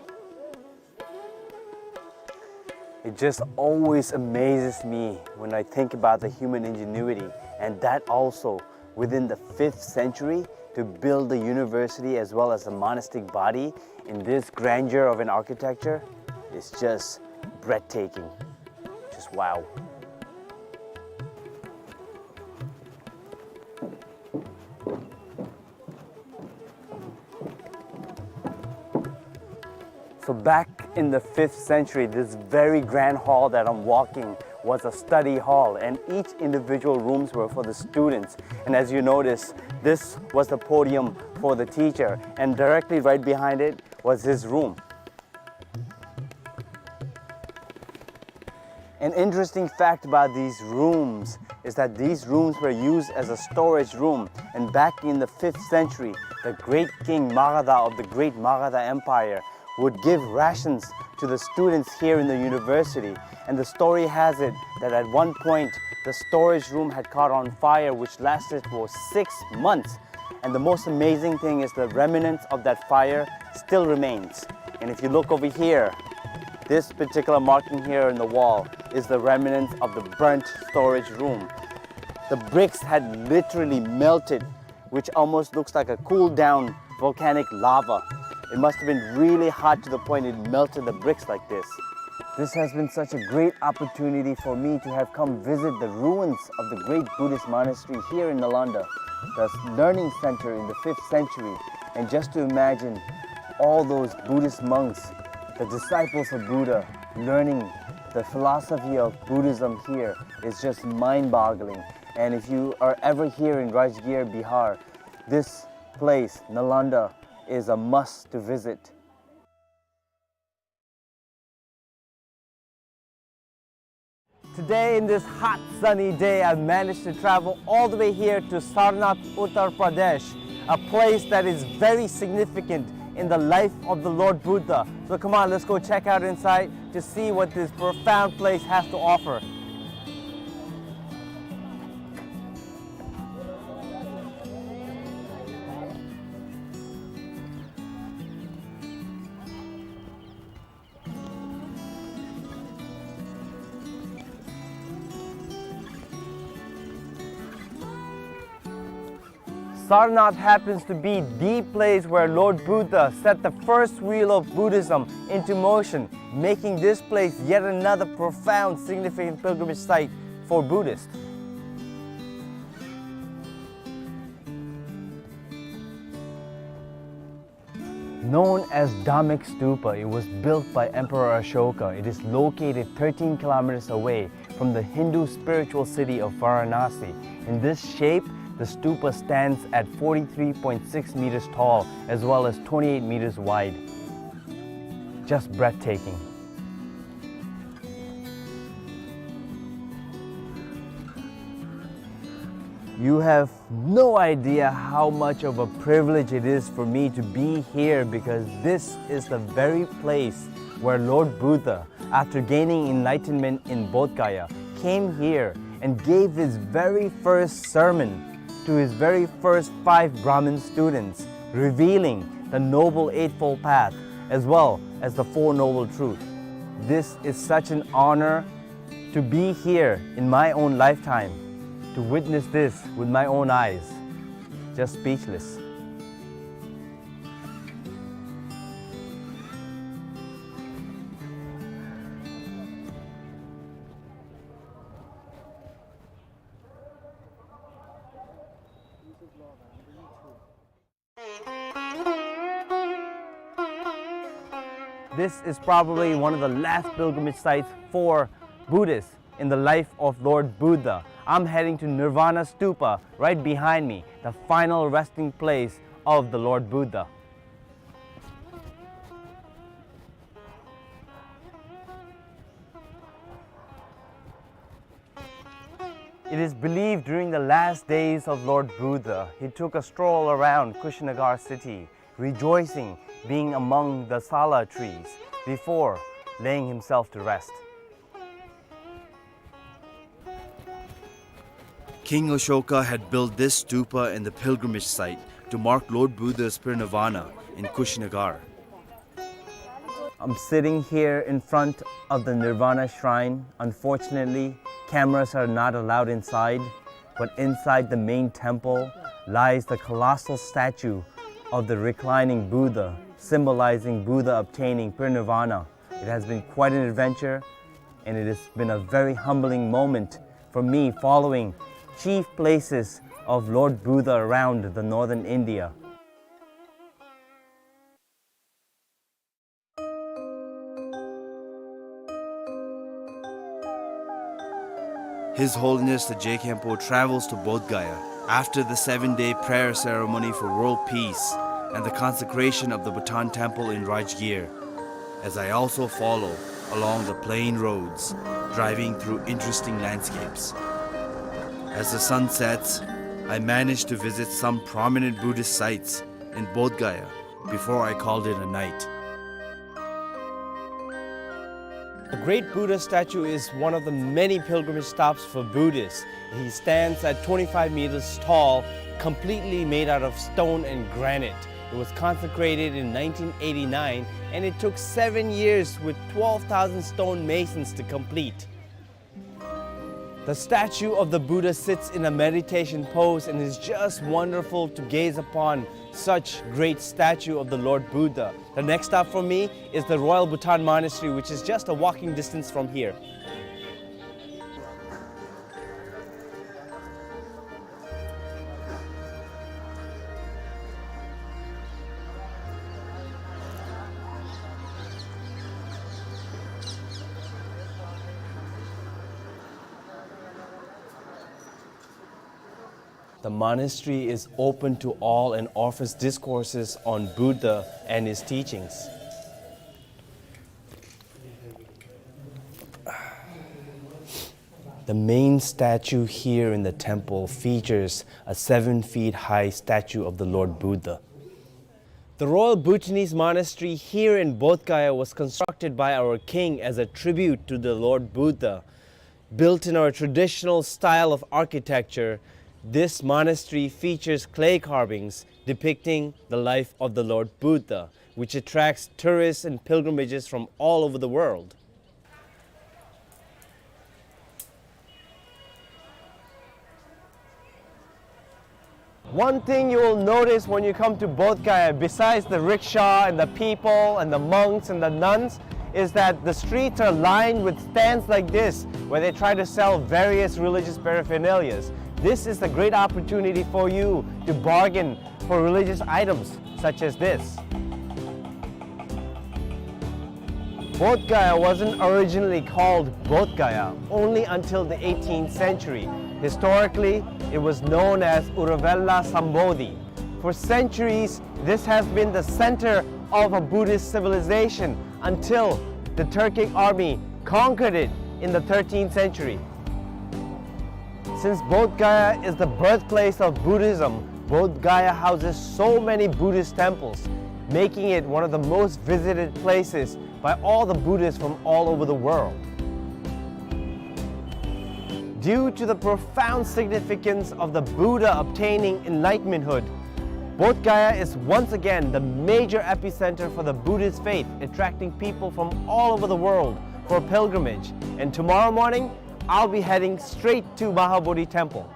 It just always amazes me when I think about the human ingenuity, and that also within the fifth century, to build the university as well as the monastic body in this grandeur of an architecture is just breathtaking. Just wow. So back in the fifth century, this very grand hall that I'm walking was a study hall, and each individual rooms were for the students. And as you notice, this was the podium for the teacher, and directly right behind it was his room. An interesting fact about these rooms is that these rooms were used as a storage room, and back in the fifth century, the great king Magadha of the great Magadha Empire would give rations to the students here in the university. And the story has it that at one point, the storage room had caught on fire, which lasted for six months. And the most amazing thing is the remnants of that fire still remains. And if you look over here, this particular marking here in the wall is the remnants of the burnt storage room. The bricks had literally melted, which almost looks like a cooled down volcanic lava. It must have been really hot to the point it melted the bricks like this. This has been such a great opportunity for me to have come visit the ruins of the great Buddhist monastery here in Nalanda, the learning center in the fifth century. And just to imagine all those Buddhist monks, the disciples of Buddha, learning the philosophy of Buddhism here is just mind-boggling. And if you are ever here in Rajgir, Bihar, this place, Nalanda, is a must to visit. Today, in this hot, sunny day, I managed to travel all the way here to Sarnath, Uttar Pradesh, a place that is very significant in the life of the Lord Buddha. So come on, let's go check out inside to see what this profound place has to offer. Sarnath happens to be the place where Lord Buddha set the first wheel of Buddhism into motion, making this place yet another profound, significant pilgrimage site for Buddhists. Known as Dhammek Stupa, it was built by Emperor Ashoka. It is located thirteen kilometers away from the Hindu spiritual city of Varanasi. In this shape, the stupa stands at forty-three point six meters tall as well as twenty-eight meters wide. Just breathtaking. You have no idea how much of a privilege it is for me to be here, because this is the very place where Lord Buddha, after gaining enlightenment in Bodh Gaya, came here and gave his very first sermon to his very first five Brahmin students, revealing the Noble Eightfold Path as well as the Four Noble Truths. This is such an honor to be here in my own lifetime, to witness this with my own eyes. Just speechless. This is probably one of the last pilgrimage sites for Buddhists in the life of Lord Buddha. I'm heading to Nirvana Stupa right behind me, the final resting place of the Lord Buddha. It is believed during the last days of Lord Buddha, he took a stroll around Kushinagar city, rejoicing being among the sala trees, before laying himself to rest. King Ashoka had built this stupa and the pilgrimage site to mark Lord Buddha's parinirvana in Kushinagar. I'm sitting here in front of the Nirvana Shrine. Unfortunately, cameras are not allowed inside, but inside the main temple lies the colossal statue of the reclining Buddha, symbolizing Buddha obtaining parinirvana. It has been quite an adventure, and it has been a very humbling moment for me following chief places of Lord Buddha around the northern India. His Holiness the Je Khenpo travels to Bodh Gaya after the seven-day prayer ceremony for world peace and the consecration of the Bhutan Temple in Rajgir, as I also follow along the plain roads, driving through interesting landscapes. As the sun sets, I manage to visit some prominent Buddhist sites in Bodh Gaya before I called it a night. The great Buddha statue is one of the many pilgrimage stops for Buddhists. He stands at twenty-five meters tall, completely made out of stone and granite. It was consecrated in nineteen eighty-nine, and it took seven years with twelve thousand stone masons to complete. The statue of the Buddha sits in a meditation pose, and it's just wonderful to gaze upon such great statue of the Lord Buddha. The next stop for me is the Royal Bhutan Monastery, which is just a walking distance from here. The monastery is open to all and offers discourses on Buddha and his teachings. The main statue here in the temple features a seven feet high statue of the Lord Buddha. The Royal Bhutanese Monastery here in Bodh Gaya was constructed by our king as a tribute to the Lord Buddha. Built in our traditional style of architecture, this monastery features clay carvings depicting the life of the Lord Buddha, which attracts tourists and pilgrimages from all over the world. One thing you will notice when you come to Bodh Gaya, besides the rickshaw and the people and the monks and the nuns, is that the streets are lined with stands like this, where they try to sell various religious paraphernalias. This is a great opportunity for you to bargain for religious items such as this. Bodh Gaya wasn't originally called Bodh Gaya only until the eighteenth century. Historically, it was known as Uruvela Sambodhi. For centuries, this has been the center of a Buddhist civilization until the Turkic army conquered it in the thirteenth century. Since Bodh Gaya is the birthplace of Buddhism, Bodh Gaya houses so many Buddhist temples, making it one of the most visited places by all the Buddhists from all over the world. Due to the profound significance of the Buddha obtaining enlightenmenthood, Bodh Gaya is once again the major epicenter for the Buddhist faith, attracting people from all over the world for pilgrimage. And tomorrow morning, I'll be heading straight to Mahabodhi Temple.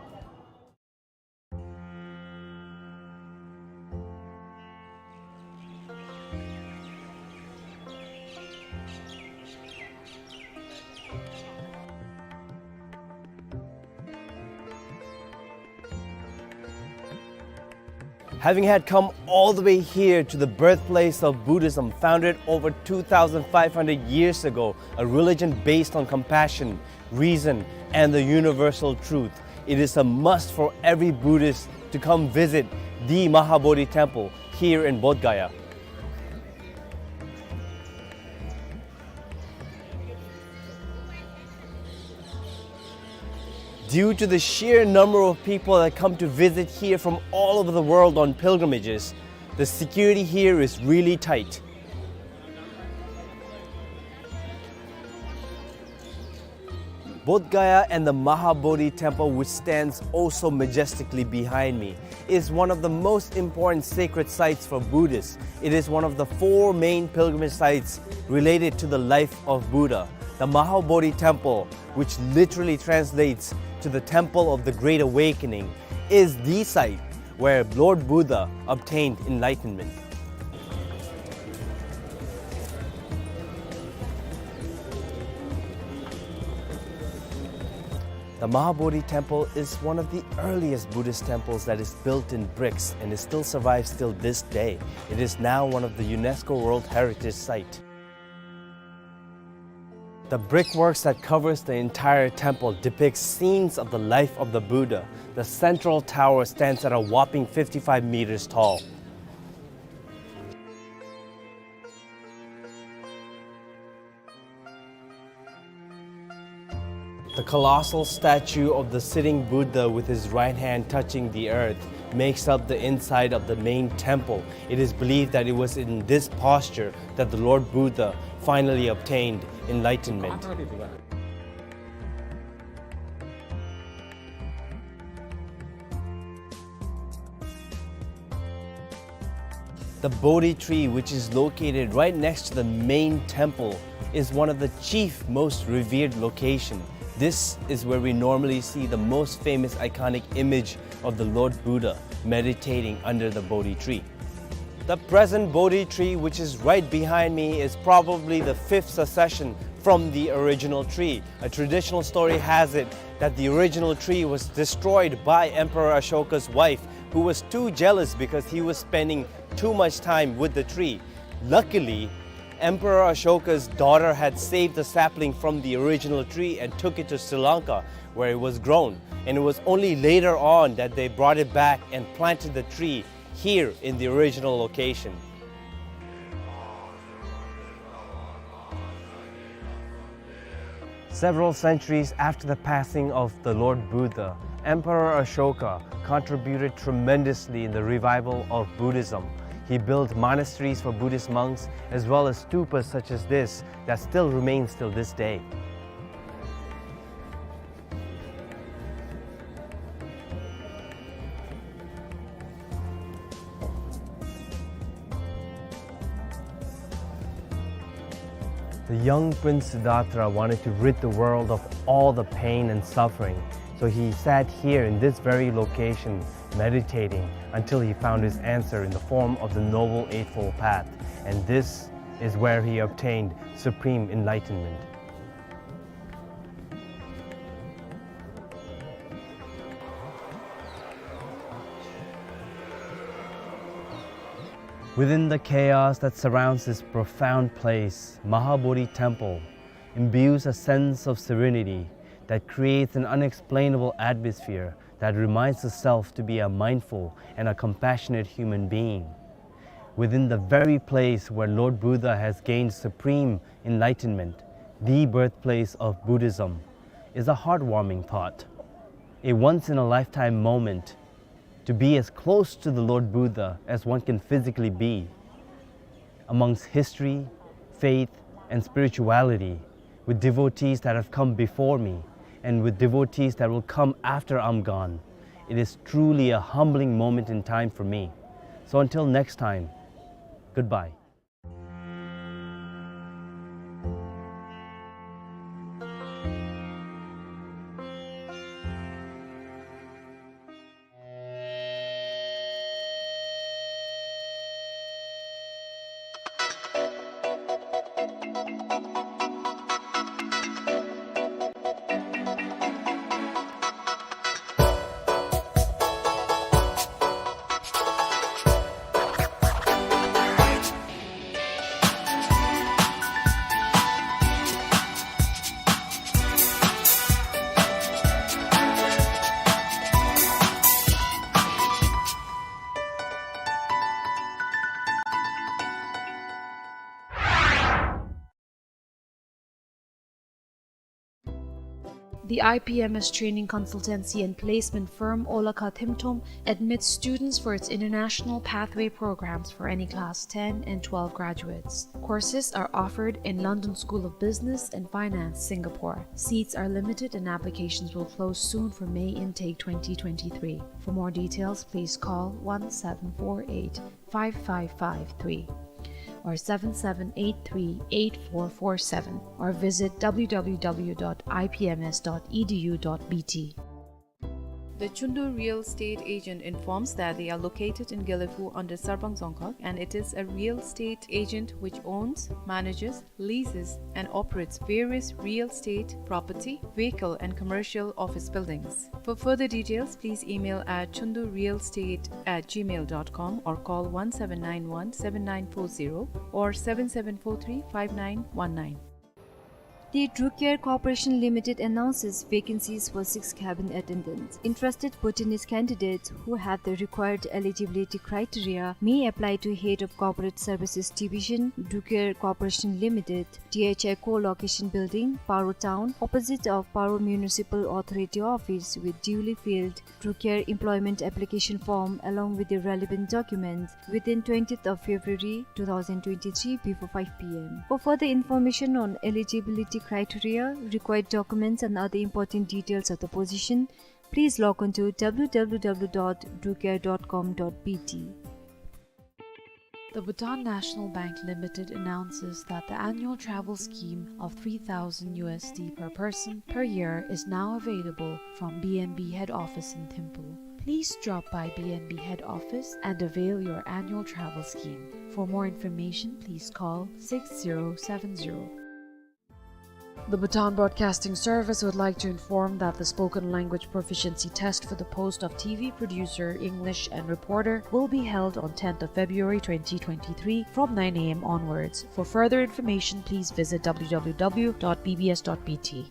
Having had come all the way here to the birthplace of Buddhism, founded over two thousand five hundred years ago, a religion based on compassion, reason, and the universal truth, it is a must for every Buddhist to come visit the Mahabodhi Temple here in Bodh Gaya. Due to the sheer number of people that come to visit here from all over the world on pilgrimages, the security here is really tight. Bodh Gaya and the Mahabodhi Temple, which stands oh so majestically behind me, is one of the most important sacred sites for Buddhists. It is one of the four main pilgrimage sites related to the life of Buddha. The Mahabodhi Temple, which literally translates to the Temple of the Great Awakening, is the site where Lord Buddha obtained enlightenment. The Mahabodhi Temple is one of the earliest Buddhist temples that is built in bricks, and it still survives till this day. It is now one of the UNESCO World Heritage Site. The brickworks that covers the entire temple depicts scenes of the life of the Buddha. The central tower stands at a whopping fifty-five meters tall. The colossal statue of the sitting Buddha with his right hand touching the earth makes up the inside of the main temple. It is believed that it was in this posture that the Lord Buddha finally obtained enlightenment. The Bodhi tree, which is located right next to the main temple, is one of the chief, most revered location. This is where we normally see the most famous iconic image of the Lord Buddha meditating under the Bodhi tree. The present Bodhi tree, which is right behind me, is probably the fifth succession from the original tree. A traditional story has it that the original tree was destroyed by Emperor Ashoka's wife, who was too jealous because he was spending too much time with the tree. Luckily, Emperor Ashoka's daughter had saved the sapling from the original tree and took it to Sri Lanka, where it was grown. And it was only later on that they brought it back and planted the tree here in the original location. Several centuries after the passing of the Lord Buddha, Emperor Ashoka contributed tremendously in the revival of Buddhism. He built monasteries for Buddhist monks, as well as stupas such as this that still remains till this day. The young Prince Siddhartha wanted to rid the world of all the pain and suffering, so he sat here in this very location, meditating until he found his answer in the form of the Noble Eightfold Path, and this is where he obtained supreme enlightenment. Within the chaos that surrounds this profound place, Mahabodhi Temple imbues a sense of serenity that creates an unexplainable atmosphere that reminds the self to be a mindful and a compassionate human being. Within the very place where Lord Buddha has gained supreme enlightenment, the birthplace of Buddhism, is a heartwarming thought. A once-in-a-lifetime moment to be as close to the Lord Buddha as one can physically be, amongst history, faith, and spirituality, with devotees that have come before me and with devotees that will come after I'm gone. It is truly a humbling moment in time for me. So until next time, goodbye. The I P M S training consultancy and placement firm Olakha Themthom admits students for its international pathway programs for any class ten and twelve graduates. Courses are offered in London School of Business and Finance, Singapore. Seats are limited and applications will close soon for May intake twenty twenty-three. For more details, please call one seven four eight five five five three or seven seven eight three eight four four seven, or visit W W W dot I P M S dot E D U dot B T. The Chundu Real Estate Agent informs that they are located in Gelephu under Sarbang Dzongkhag, and it is a real estate agent which owns, manages, leases and operates various real estate, property, vehicle and commercial office buildings. For further details, please email at chundurealestate at gmail dot com or call one seven nine one seven nine four zero or seven seven four three five nine one nine. The Drucare Corporation Limited announces vacancies for six cabin attendants. Interested Bhutanese candidates who have the required eligibility criteria may apply to Head of Corporate Services Division, Drucare Corporation Limited, D H I co-location building, Paro Town, opposite of Paro Municipal Authority office, with duly filled Drucare employment application form along with the relevant documents within twentieth of February two thousand twenty-three before five P M. For further information on eligibility criteria, required documents and other important details of the position, please log on to W W W dot drucare dot com dot B T. The Bhutan National Bank Limited announces that the annual travel scheme of three thousand U S D per person per year is now available from B N B head office in Thimphu. Please drop by B N B head office and avail your annual travel scheme. For more information, please call six zero seven zero. The Bhutan Broadcasting Service would like to inform that the spoken language proficiency test for the post of T V producer, English, and reporter will be held on tenth of February twenty twenty-three from nine A M onwards. For further information, please visit W W W dot B B S dot B T.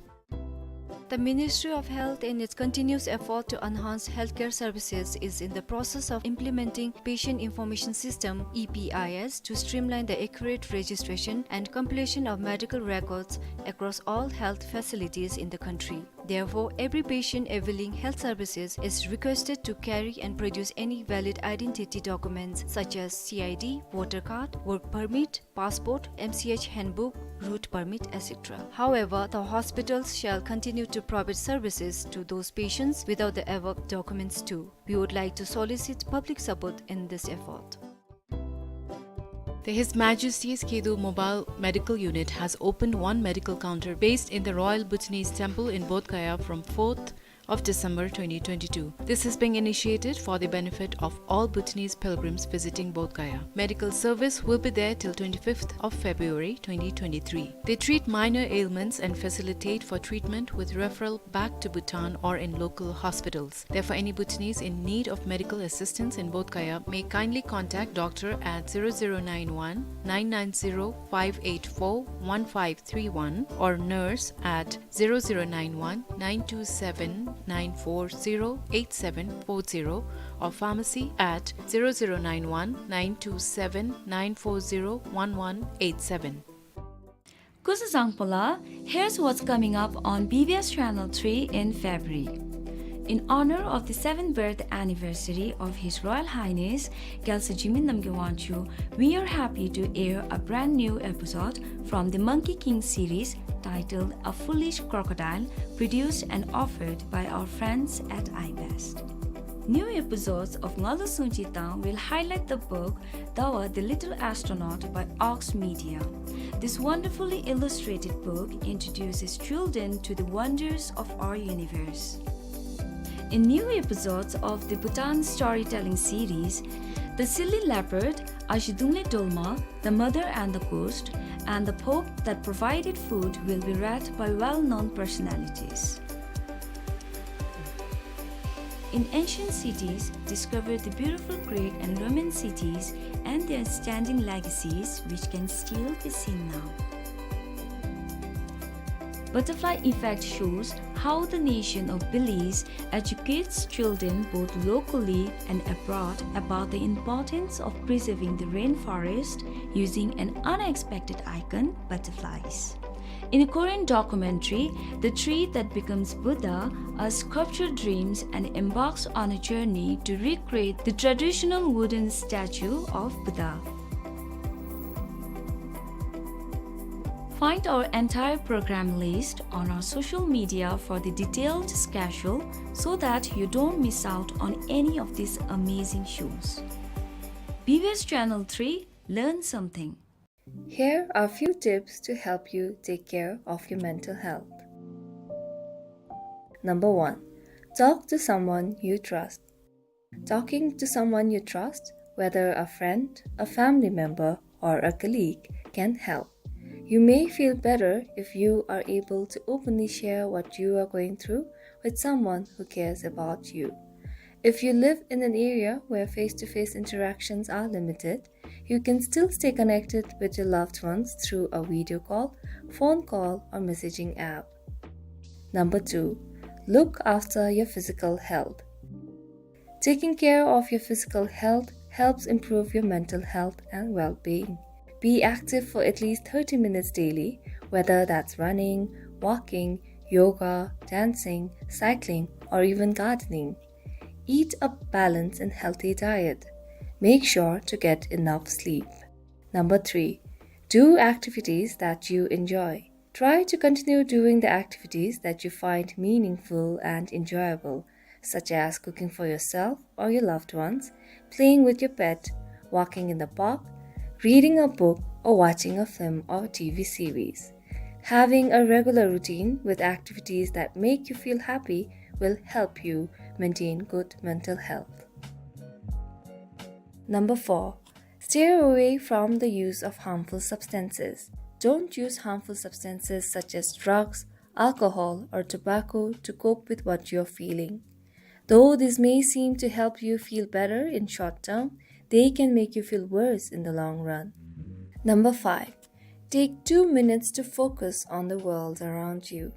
The Ministry of Health, in its continuous effort to enhance healthcare services, is in the process of implementing Patient Information System, E P I S, to streamline the accurate registration and compilation of medical records across all health facilities in the country. Therefore, every patient availing health services is requested to carry and produce any valid identity documents such as C I D, voter card, work permit, passport, M C H handbook, route permit, et cetera. However, the hospitals shall continue to provide services to those patients without the above documents too. We would like to solicit public support in this effort. The His Majesty's Khedo Mobile Medical Unit has opened one medical counter based in the Royal Bhutanese Temple in Bodh Gaya from fourth of December twenty twenty-two. This is being initiated for the benefit of all Bhutanese pilgrims visiting Bodh Gaya. Medical service will be there till twenty-fifth of February twenty twenty-three. They treat minor ailments and facilitate for treatment with referral back to Bhutan or in local hospitals. Therefore, any Bhutanese in need of medical assistance in Bodh Gaya may kindly contact doctor at zero zero nine one nine nine zero five eight four one five three one or nurse at zero zero nine one nine two seven nine four zero eight seven four zero or pharmacy at zero zero nine one nine two seven nine four zero one one eight seven. Kuzuzangpola, here's what's coming up on B B S Channel three in February. In honor of the seventh birth anniversary of His Royal Highness Gyaltsur Jigme Namgyal Wangchuck, we are happy to air a brand new episode from the Monkey King series titled A Foolish Crocodile, produced and offered by our friends at iBest. New episodes of Ngalu Sungchi Tang will highlight the book Dawa the Little Astronaut by Ox Media. This wonderfully illustrated book introduces children to the wonders of our universe. In new episodes of the Bhutan storytelling series, The Silly Leopard, Azhidungle Dolma, The Mother and the Ghost, and The Pope That Provided Food will be read by well-known personalities. In ancient cities, discover the beautiful Greek and Roman cities and their standing legacies, which can still be seen now. Butterfly Effect shows how the nation of Belize educates children both locally and abroad about the importance of preserving the rainforest using an unexpected icon, butterflies. In a Korean documentary, The Tree That Becomes Buddha, a sculptor dreams and embarks on a journey to recreate the traditional wooden statue of Buddha. Find our entire program list on our social media for the detailed schedule so that you don't miss out on any of these amazing shows. B B S Channel three, learn something. Here are a few tips to help you take care of your mental health. Number one, talk to someone you trust. Talking to someone you trust, whether a friend, a family member, or a colleague, can help. You may feel better if you are able to openly share what you are going through with someone who cares about you. If you live in an area where face-to-face interactions are limited, you can still stay connected with your loved ones through a video call, phone call, or messaging app. Number two, look after your physical health. Taking care of your physical health helps improve your mental health and well-being. Be active for at least thirty minutes daily, whether that's running, walking, yoga, dancing, cycling, or even gardening. Eat a balanced and healthy diet. Make sure to get enough sleep. Number three, do activities that you enjoy. Try to continue doing the activities that you find meaningful and enjoyable, such as cooking for yourself or your loved ones, playing with your pet, walking in the park, reading a book, or watching a film or T V series. Having a regular routine with activities that make you feel happy will help you maintain good mental health. Number four, steer away from the use of harmful substances. Don't use harmful substances such as drugs, alcohol, or tobacco to cope with what you're feeling. Though this may seem to help you feel better in short term, they can make you feel worse in the long run. Number five, take two minutes to focus on the world around you.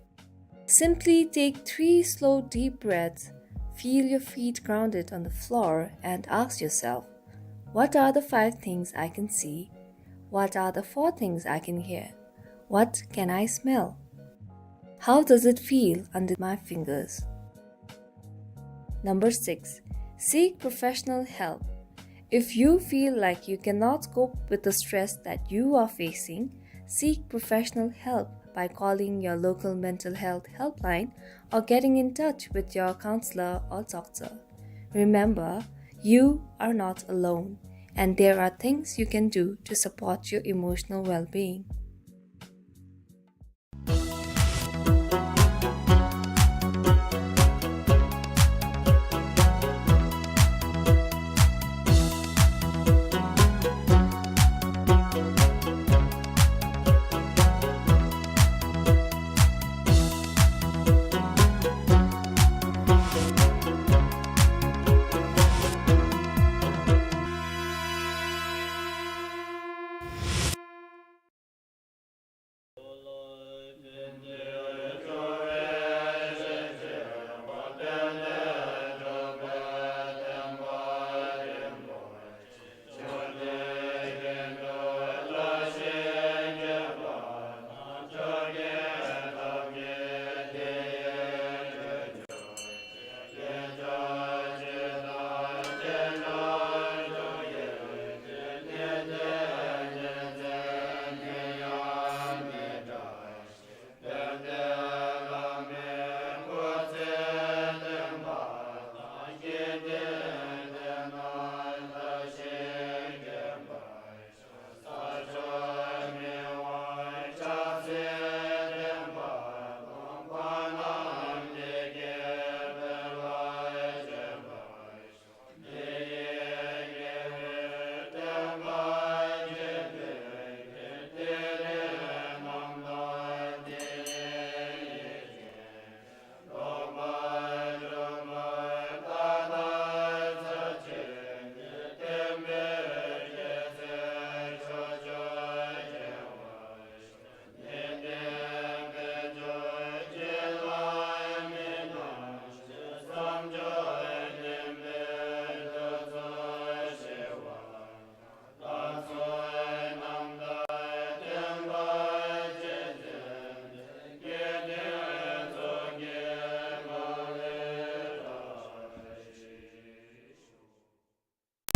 Simply take three slow, deep breaths, feel your feet grounded on the floor, and ask yourself, "What are the five things I can see? What are the four things I can hear? What can I smell? How does it feel under my fingers?" Number six, seek professional help. If you feel like you cannot cope with the stress that you are facing, seek professional help by calling your local mental health helpline or getting in touch with your counselor or doctor. Remember, you are not alone, and there are things you can do to support your emotional well-being.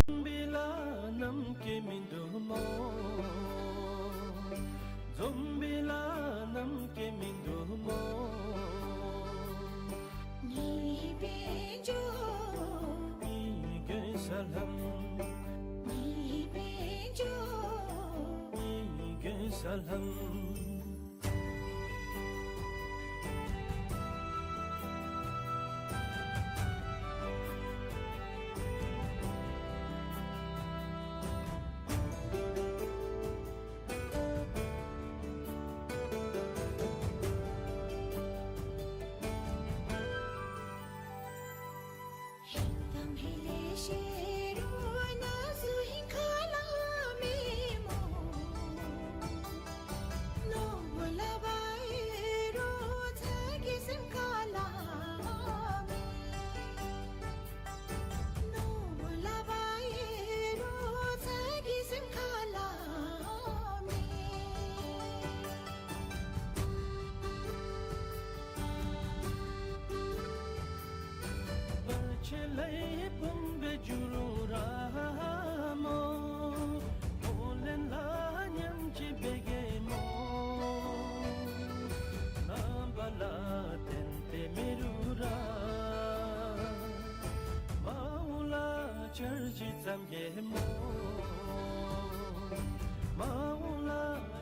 འཛོམས་པ་ལ་ནམ་སྐྱེ་མི་འདུག་སྨོ། འཛོམས་པ་ལ་ནམ་སྐྱེ་མི་འདུག་སྨོ། ངེའི་དཔལ་འབྱོར། ངེའི་དགོན་ས་ལྷམ། ངེའི་དཔལ་འབྱོར། ངེའི་དགོན་ས་ལྷམ།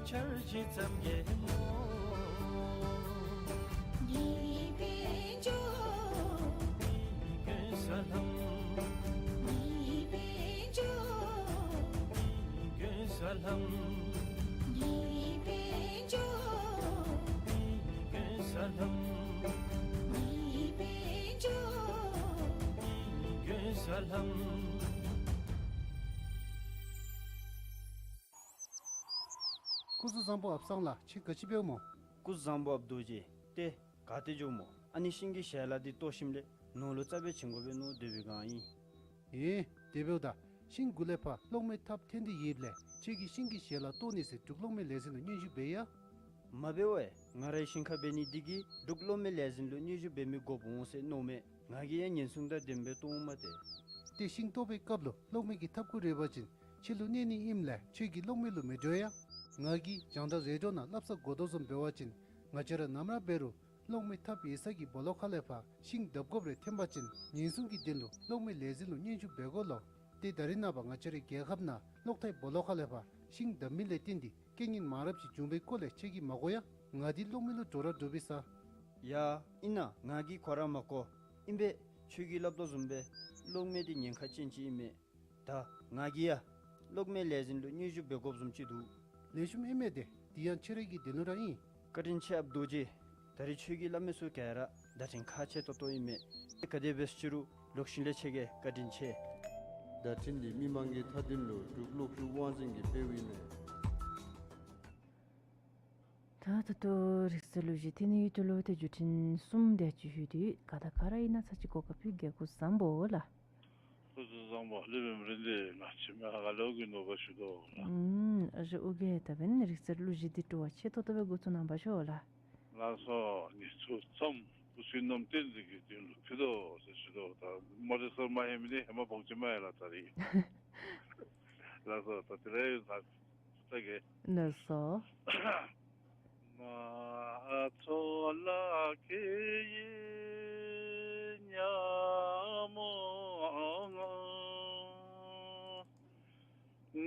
འཆར་གཞི་ཙམ་གྱི་མོ། ཉི་དཔོན་ཇོ། ཉི་དགོན་ས་ལྷམ། ཉི་དཔོན་ཇོ། ཉི་དགོན་ས་ལྷམ། ཉི་དཔོན་ཇོ། ཉི་དགོན་ས་ལྷམ། ཉི་དཔོན་ཇོ། ཉི་དགོན་ས་ལྷམ། སྐུ་གཟུགས་བཟང་པོ་ཨཔ་སངས་ལགས། ཁྱེད་ག་ཅི་འབདཝ་སྨོ། སྐུ་གཟུགས་བཟང་པོ་ཨཔ་རྡོ་རྗེ། ཏེ་ག་ཏེ་འགྱོཝ་སྨོ། ཨ་ནི་ཤིང་གི་ཞལ་ལག་འདི་བཏོག་ཞིནམ་ལས་ནོར་ལུ་རྩ་འབད་བྱིན་དགོ་པས་མནོ་སྡོད་པའི་སྒང་ཨིན། ཨེ་དེ་འབདཝ་ད་ཤིང་གུ་ལས་ཕར་གློག་མེ་ཐགཔ་འཐེན་ཏེ་ཡོདཔ་ལས་ཁྱེད་ཀྱིས་ཤིང་གི་ཞལ་ལག་བཏོག་ནི་ཟེར་འབྲུག་གློག་མེ་ལས་འཛིན་ལུ་སྙན་ཞུ་འབད་ཡ། མ་འབད་བས། ང་རའི་ཤིང་ཁ་འབད་ནི་འདི་གིས་འབྲུག་གློག་མེ་ལས་འཛིན་ལུ་སྙན་ཞུ་འབད་མི་དགོཔ་འོང་ཟེར་མནོཝ་མས། ང་གིས་ཡང་ཉེན་སྲུང་དང་ལྡནམ་སྦེ་བཏོག་འོང་མས་ཏེ། ཏེ་ཤིང་བཏོག་པའི་སྐབས་ལུ་གློག་མེ་གི་ཐགཔ་གུ་རེག་པ་ཅིན་ཁྱེད་ལུ་གནོད་ནི་ཨིནམ་ལས་ཁྱེད་ཀྱིས་གློག་མེ་ལུ་མི་འགྲོ་ཡ། ང་གིས་རྒྱང་བསྒྲགས་རེ་ཌི་ཡོ་ནང་སླབ་ས་གོ་དོ་བཟུམ་འབད་བ་ཅིན་ང་བཅས་ར་ནམ་ར་འབད་རུང་གློག་མེ་ཐགཔ་ཡོད་ས་གི་སྦོ་ལོགས་ཁ་ལས་ཕར་ཤིང་བརྡབ་དགོཔ་རེ་ཐོན་པ་ཅིན་ཉེན་སྲུང་གི་དོན་ལུ་གློག་མེ་ལས་འཛིན་ལུ་སྙན་ཞུ་འབད་དགོ་ལོ། ཏེ་ད་རིས་ནངས་པ་ང་བཅས་རའི་རྒྱལ་ཁབ་ནང་གློག་ཐག་སྦོ་ལོགས་ཁ་ལས་ཕར་ཤིང་བརྡབ་མི་ལས་བརྟེན་ཏེ་རྐྱེན་ངན་མང་རབས་ཅིག་བྱུང་བའི་སྐོར་ལས་ཁྱེད་ཀྱིས་མ་གོ་ཡ། ང་འདི་གློག་མེ་ལུ་འགྲོ་ར་འགྲོ་བའི་ས། ཡ། ཨིན་ན་ང་གིས་གོ་ར་མ་གོ། ཨིན་པས། ཁྱོད་ཀྱིས་སླབ་དོ་བཟུམ་སྦེ་གློག་མེ་འདི་ཉེན་ཁ་ཅན་ཅིག་ཨིན་མས། ད་ང་གིས་ཡ་གློག་མེ་ལས་འཛིན་ལུ་སྙན་ཞུ་འབད་དགོཔ་བཟུམ་ཅིག་འདུག། ལེགས་ཤོམ་ཨིན་མས་ཏེ། འདི་ཡང་ཁྱེད་རའི་གི་དོན་ལུ་ར་ཨིན། བཀའ་དྲིན་ཆེ་ཨཔ་རྡོ་རྗེ། ད་རིས་ཁྱོད་ཀྱིས་སླབ་མི་ཚུ་ག་ར་བརྡ་འཕྲིན་ཁག་ཆེ་ཏོག་ཏོ་ཨིན་མས། ག་དེ་སྦེ་ཅི་རུང་ལོག་ཤུལ་ལས་ཕྱད་གེ། བཀའ་དྲིན་ཆེ། བརྡ་འཕྲིན་འདི་མི་མང་གི་མཐའ་དོན་ལུ་འབྲུག་གློག་ཤུགས་དབང་འཛིན་གྱིས་སྤེལཝ་ཨིན་མས། ད་ད་ལྟོ་རིག་རྩལ་གླུ་གཞས་འཐེན་ནི་ཡོད་དོ་ལོ། ཏེ་བརྒྱུད་འཕྲིན་གསུམ་དེ་ཅིག་ལྷོད་དེ་ཡོད། ག་དང་ག་ར་ཨིན་ན་ཚར་གཅིག་གོ་སྐབས་ཕུལ་གེ། སྐུ་གཟུགས་བཟང་པོ་ལགས། སྐུ་གཟུགས་བཟང་པོ་ལགས། ལེགས་པའི་རིང་འདི་ང་ཕྱི་མ་ཧ་ག་ལས་ཨོ་རྒྱན་ནོར་བུ་ཞུ་དོ་ལགས། ཨུམ། ཨ་ཞེ་ཨོ་རྒྱན་ད་འབདན་རིག་རྩལ་གླུ་གཞས་འདི་སྤྲོ་བ་ཆེ་ཏོག་ཏོ་སྦེ་འགོ་བཙུགས་གནང་པ་ཤོག་ལགས། ལགས་སོ། ངེད་ཚུ་ཚམོ་བུ་བསོད་ནམས་བསྟན་འཛིན་གྱི་དོན་ལུ་ཕུལ་དོ་ཟེར་ཞུ་དོ། ད་མ་རིག་རྩལ་མ་ཧེ་མི་འདི་ཧེ་མ་འབོག་ཅི་མ་ཡ་ལགས་ད་རིས། ལགས་སོ། ད་དེ་རེ་ད་ད་གེ། ལགས་སོ། མ་ཚོགས་ལ་ཁེ་ཡི་ཉ་མོ་ང་།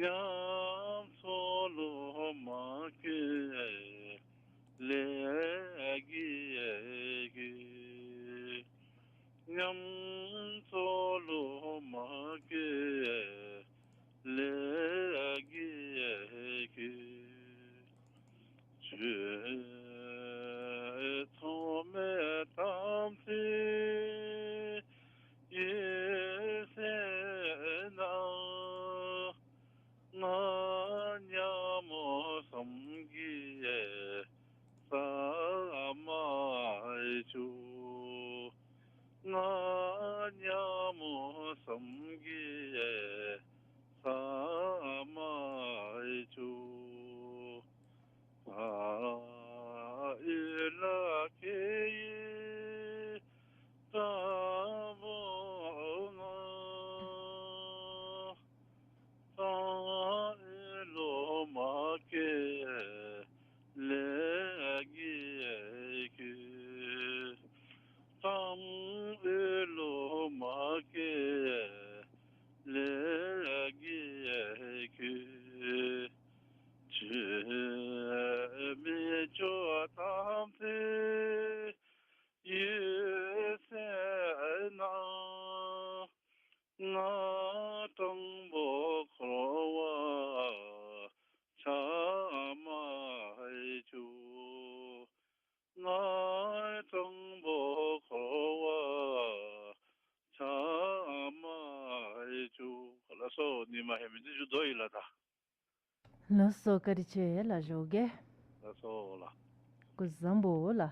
ཉམས་སུ་ལོ་མ་སྐྱེས་ལས་ཀྱི་ཀྱི། ཉམས་སུ་ལོ་མ་སྐྱེས་ལས་ཀྱི་ཀྱི། ཆོས་ཚོགས་མེད་དམ་ཚིག་ཡོད་ཟེར་ན། ང་ཉ་མོ་བསམ་གྱིས་ས་མ་བཅུག། ང་ཉ་མོ་བསམ་གྱིས་ས་མ་བཅུག། ས་ཡི་ལ་ཁེ་ཡི་ཏམ་བོ་ང་། ཏམ་ཨེ་ལོ་མ་སྐྱེས་ལས་ཀྱི་ཀྱི། ཏམ་ཨེ་ལོ་མ་སྐྱེས་ལས་ཀྱི་ཀྱི། ཆོས་མེད་ཆོས་དམ་ཚིག་ཡོད་ཟེར་ན། ང་སྤྲང་པོ་འཁོར་བ་ཆགས་མ་བཅུག། ང་སྤྲང་པོ་འཁོར་བ་ཆགས་མ་བཅུག། ལགས་སོ། ཉི་མ་ཧེ་མི་འདི་མཇུག་བསྡུ་ཡི་ལགས་ད། ལགས་སོ། བཀའ་དྲིན་ཆེ་ལགས་ཞུ་གེ། ལགས་སོ་ལགས། སྐུ་གཟུགས་བཟང་པོ་ལགས།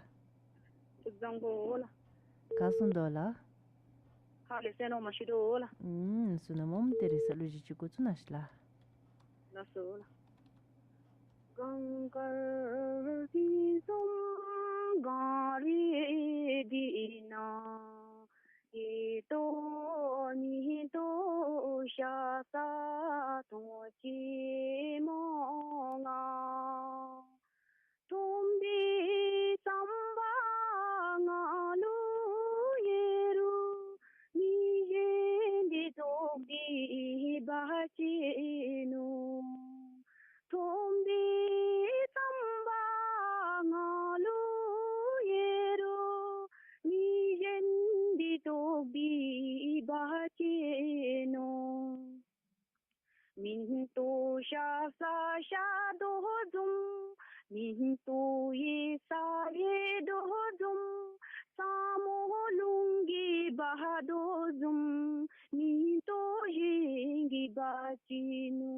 སྐུ་གཟུགས་བཟང་པོ་ལགས། ག་གསུང་དོ་ལགས། ཧ་ལས་ཟེར་མནོ་མ་ཤེས་དོ་ལགས། ཨུམ། གསུང་གནང་སྨོ། ཏེ་རིག་རྩལ་གླུ་གཞས་ཅིག་འགོ་བཙུགས་གནང་ཤིག་ལགས། ལགས་སོ་ལགས། གངས་དཀར་སྤྲིན་གསུམ་གངས་རི་འདི་ན། ཡིད་དུ་ཉིད་དུ་ཤ་ཟ་དོ་ཅི་མོ་ང་། ཐོམ་པའི་རྩམ་པ་ང་ལུ་ཡོད་རུང་། མི་གཞན་འདི་ཐོག་འདི་འབག་ཅི་ནུག། ཐོམ་པའི་ ས་ཤ་དོ་བཟུམ། མིག་ཏོ་ཡི་ས་ཡི་དོ་བཟུམ། ས་མོ་རླུང་གི་བ་དོ་བཟུམ། མིག་ཏོ་ཞིང་གི་བ་ཅི་ནུ།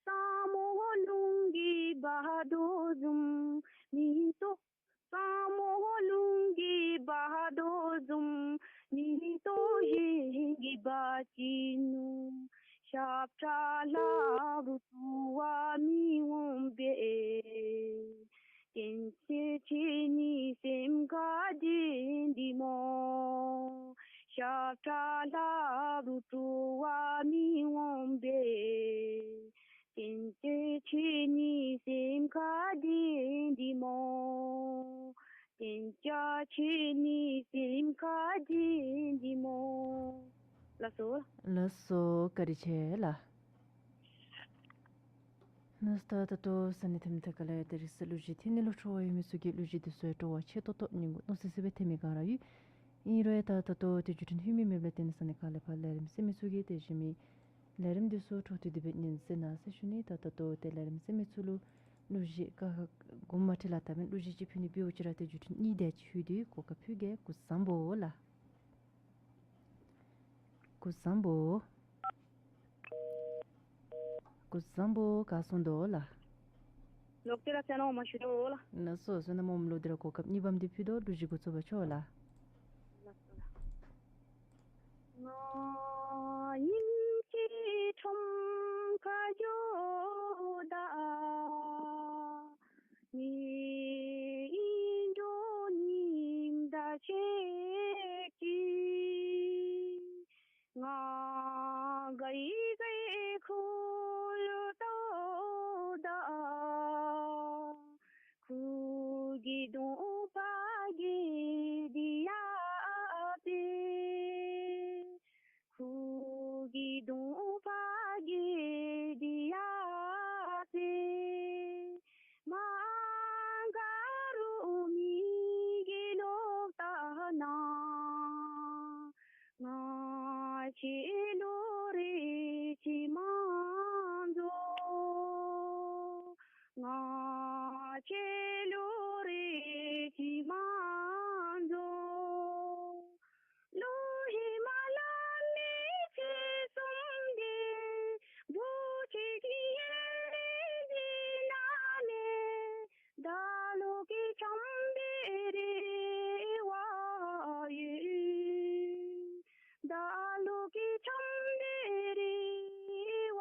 ས་མོ་རླུང་གི་བ་དོ་བཟུམ། མིག་ཏོ། ས་མོ་རླུང་གི་བ་དོ་བཟུམ། མིག་ཏོ་ཞིང་གི་བ་ཅི་ནུ། ཞབས་ཁྲ་ལྷ་རུ་དུ་བ་མི་འོང་པས། བསྟན་བཅོས་ཆོས་ནི་སེམས་ཁ་འདྲེན་འདི་མོ། ཞབས་ཁྲ་ལྷ་རུ་དུ་བ་མི་འོང་པས། བསྟན་བཅོས་ཆོས་ནི་སེམས་ཁ་འདྲེན་འདི་མོ། བསྟན་བཅོས་ཆོས་ནི་སེམས་ཁ་འདྲེན་འདི་མོ། ལགས་སོ། ལགས་སོ། བཀའ་དྲིན་ཆེ་ལགས། ནཱ་ད་ད་ལྟོ་ས་གནས་ཐ་མི་ཐ་ཁ་ལས་ཏེ་རིག་གསར་གླུ་གཞས་འཐེན་ནི་ལུ་འཕྲོ་བ་ཡོད་མི་ཚུ་གིས་གླུ་གཞས་འདི་ཚུ་ཡང་སྤྲོ་བ་ཆེ་ཏོག་ཏོ་སྙན་ངག་མནོ་སི་སི་སྦེ་འཐེན་མི་ག་ར་ཡོད། ཨིན་རུང་ད་ད་ལྟོ་ཏེ་བརྒྱུད་འཕྲིན་ལྷོད་མི་མེདཔ་ལས་ཏེ་ནཱ་ས་གནས་ཁ་ལས་ཕར་ལས་རིམ་གསན་མི་ཚུ་གིས་ཏེ་གཞན་མི་ལས་རིམ་འདི་ཚུ་འཕྲོ་མཐུད་དེ་སྦེ་ཉན་གསན་གནང་ཟེར་ཞུ་ནི། ད་ད་ལྟོ་ཏེ་ལས་རིམ་གསན་མི་ཚུ་ལུ་གླུ་གཞས་ཁ་ཁ་གོ་མ་ཁྲིད་ལགས། ད་མེན་གླུ་གཞས་ཅིག་ཕུལ་ནི་འབད་འོང་ཅི་ར་ཏེ་བརྒྱུད་འཕྲིན་གཉིས་དེ་ཅིག་ལྷོད་དེ་གོ་སྐབས་ཕུལ་གེ། སྐུ་གཟུགས་བཟང་པོ་ལགས། སྐུ་གཟུགས་བཟང་པོ། སྐུ་གཟུགས་བཟང་པོ། ག་སོང་དོ་ལགས། ལོག་སྟེ་ར་བསོད་ནམས་འོག་མ་ཞུ་དོ་ལགས། ལགས་སོ། བསོད་ནམས་འོག་མ་ལུ་འདི་ར་གོ་སྐབས་གཉིས་པམ་འདི་ཕུལ་དོ། གླུ་གཞས་འགོ་བཙུགས་པར་ཤོག་ལགས། ལགས་སོ་ལགས། ང་ཉིནམ་གཅིག་ཁྲོམ་ཁར་འགྱོཝ་ད། ངེའི་ཨིན་འགྲོ་ཉིམ་དང་ཕྱད་ཅིག། ང་ག་ཡི་ག་ཡི་ཁུག་ལུ་ལྟཝ་ད། ཁུག་གི་གདོང་ཕར་གྱི་འདི་ཡར་སྤེལ། ཁུག་གི་གདོང་ཕར་གྱི་འདི་ཡར་སྤེལ། མ་ག་རུ་མི་གིས་ལོག་ལྟ་ན། ང་བཅས་ལུ་རེ་ཅིག་མ་འཛོལ། ང་བཅས་ལུ་རེ་ཅིག་མ་འཛོལ། ལོ་ཧེ་མ་ལ་མི་ཅིག་གསུངས་ཏེ། བུ་ཁྱོད་ཀྱི་ཡར་ལས་འཛིན་ན་མེད། ད་ལོག་གི་ཁྱིམ་འདི་རེ་བ་ཡོད། ད་ལོག་གི་ཁྱིམ་འདི་རེ་བ་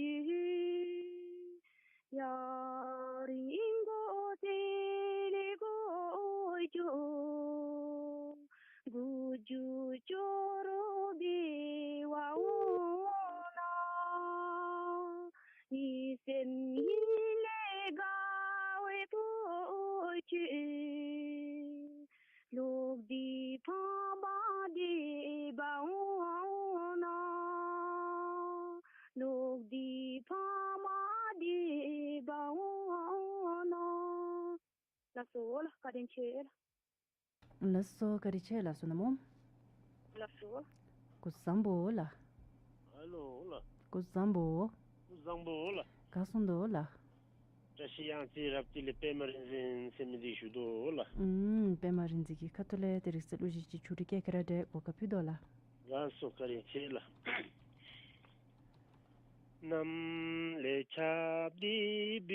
ཡོད། ཡར་རིང་གོ་ཏེ་ལས་གོ་ཅོ། མགུ་མཇུག་ཅོག་རོ་འབད་བར་འོང་ན། ངེའི་སེམས་ཡི་ལས་དགའ་བའི་བུ་ཁྱོད། ལོག་སྟེ་ཕམ་སྦེ་སྡོད་པར་འོང་ན། ལོག་སྟེ་ཕམ་སྦེ་སྡོད་པར་འོང་ན། ལགས་སོ་ལགས། བཀའ་དྲིན་ཆེ་ལགས། ལགས་སོ། བཀའ་དྲིན་ཆེ་ལགས། བསོད་ནམས་འོང་། ལགས་སོ། སྐུ་གཟུགས་བཟང་པོ་ལགས། ཧེ་ལོ་ལགས། སྐུ་གཟུགས་བཟང་པོ། སྐུ་གཟུགས་བཟང་པོ་ལགས། ག་སོང་དོ་ལགས། བཀྲ་ཤིས་གཡང་རྩེ་རབ་བརྟན་ལས་པདྨ་རིག་འཛིན་ཟེར་མི་འདི་ཞུ་དོ་ལགས། ཨུམ། པདྨ་རིག་འཛིན་གྱི་ཁ་ཐུག་ལས་ཏེ་རིག་གསར་གླུ་གཞས་ཅིག་ཆུང་ཀྲིག་ཀྱང་ཁྱོད་ར་འདི་གོ་སྐབས་ཕུལ་དོ་ལགས། ལགས་སོ། བཀའ་དྲིན་ཆེ་ལགས། གནམ་ལས་ཁྱབ་སྟེ་འབབ་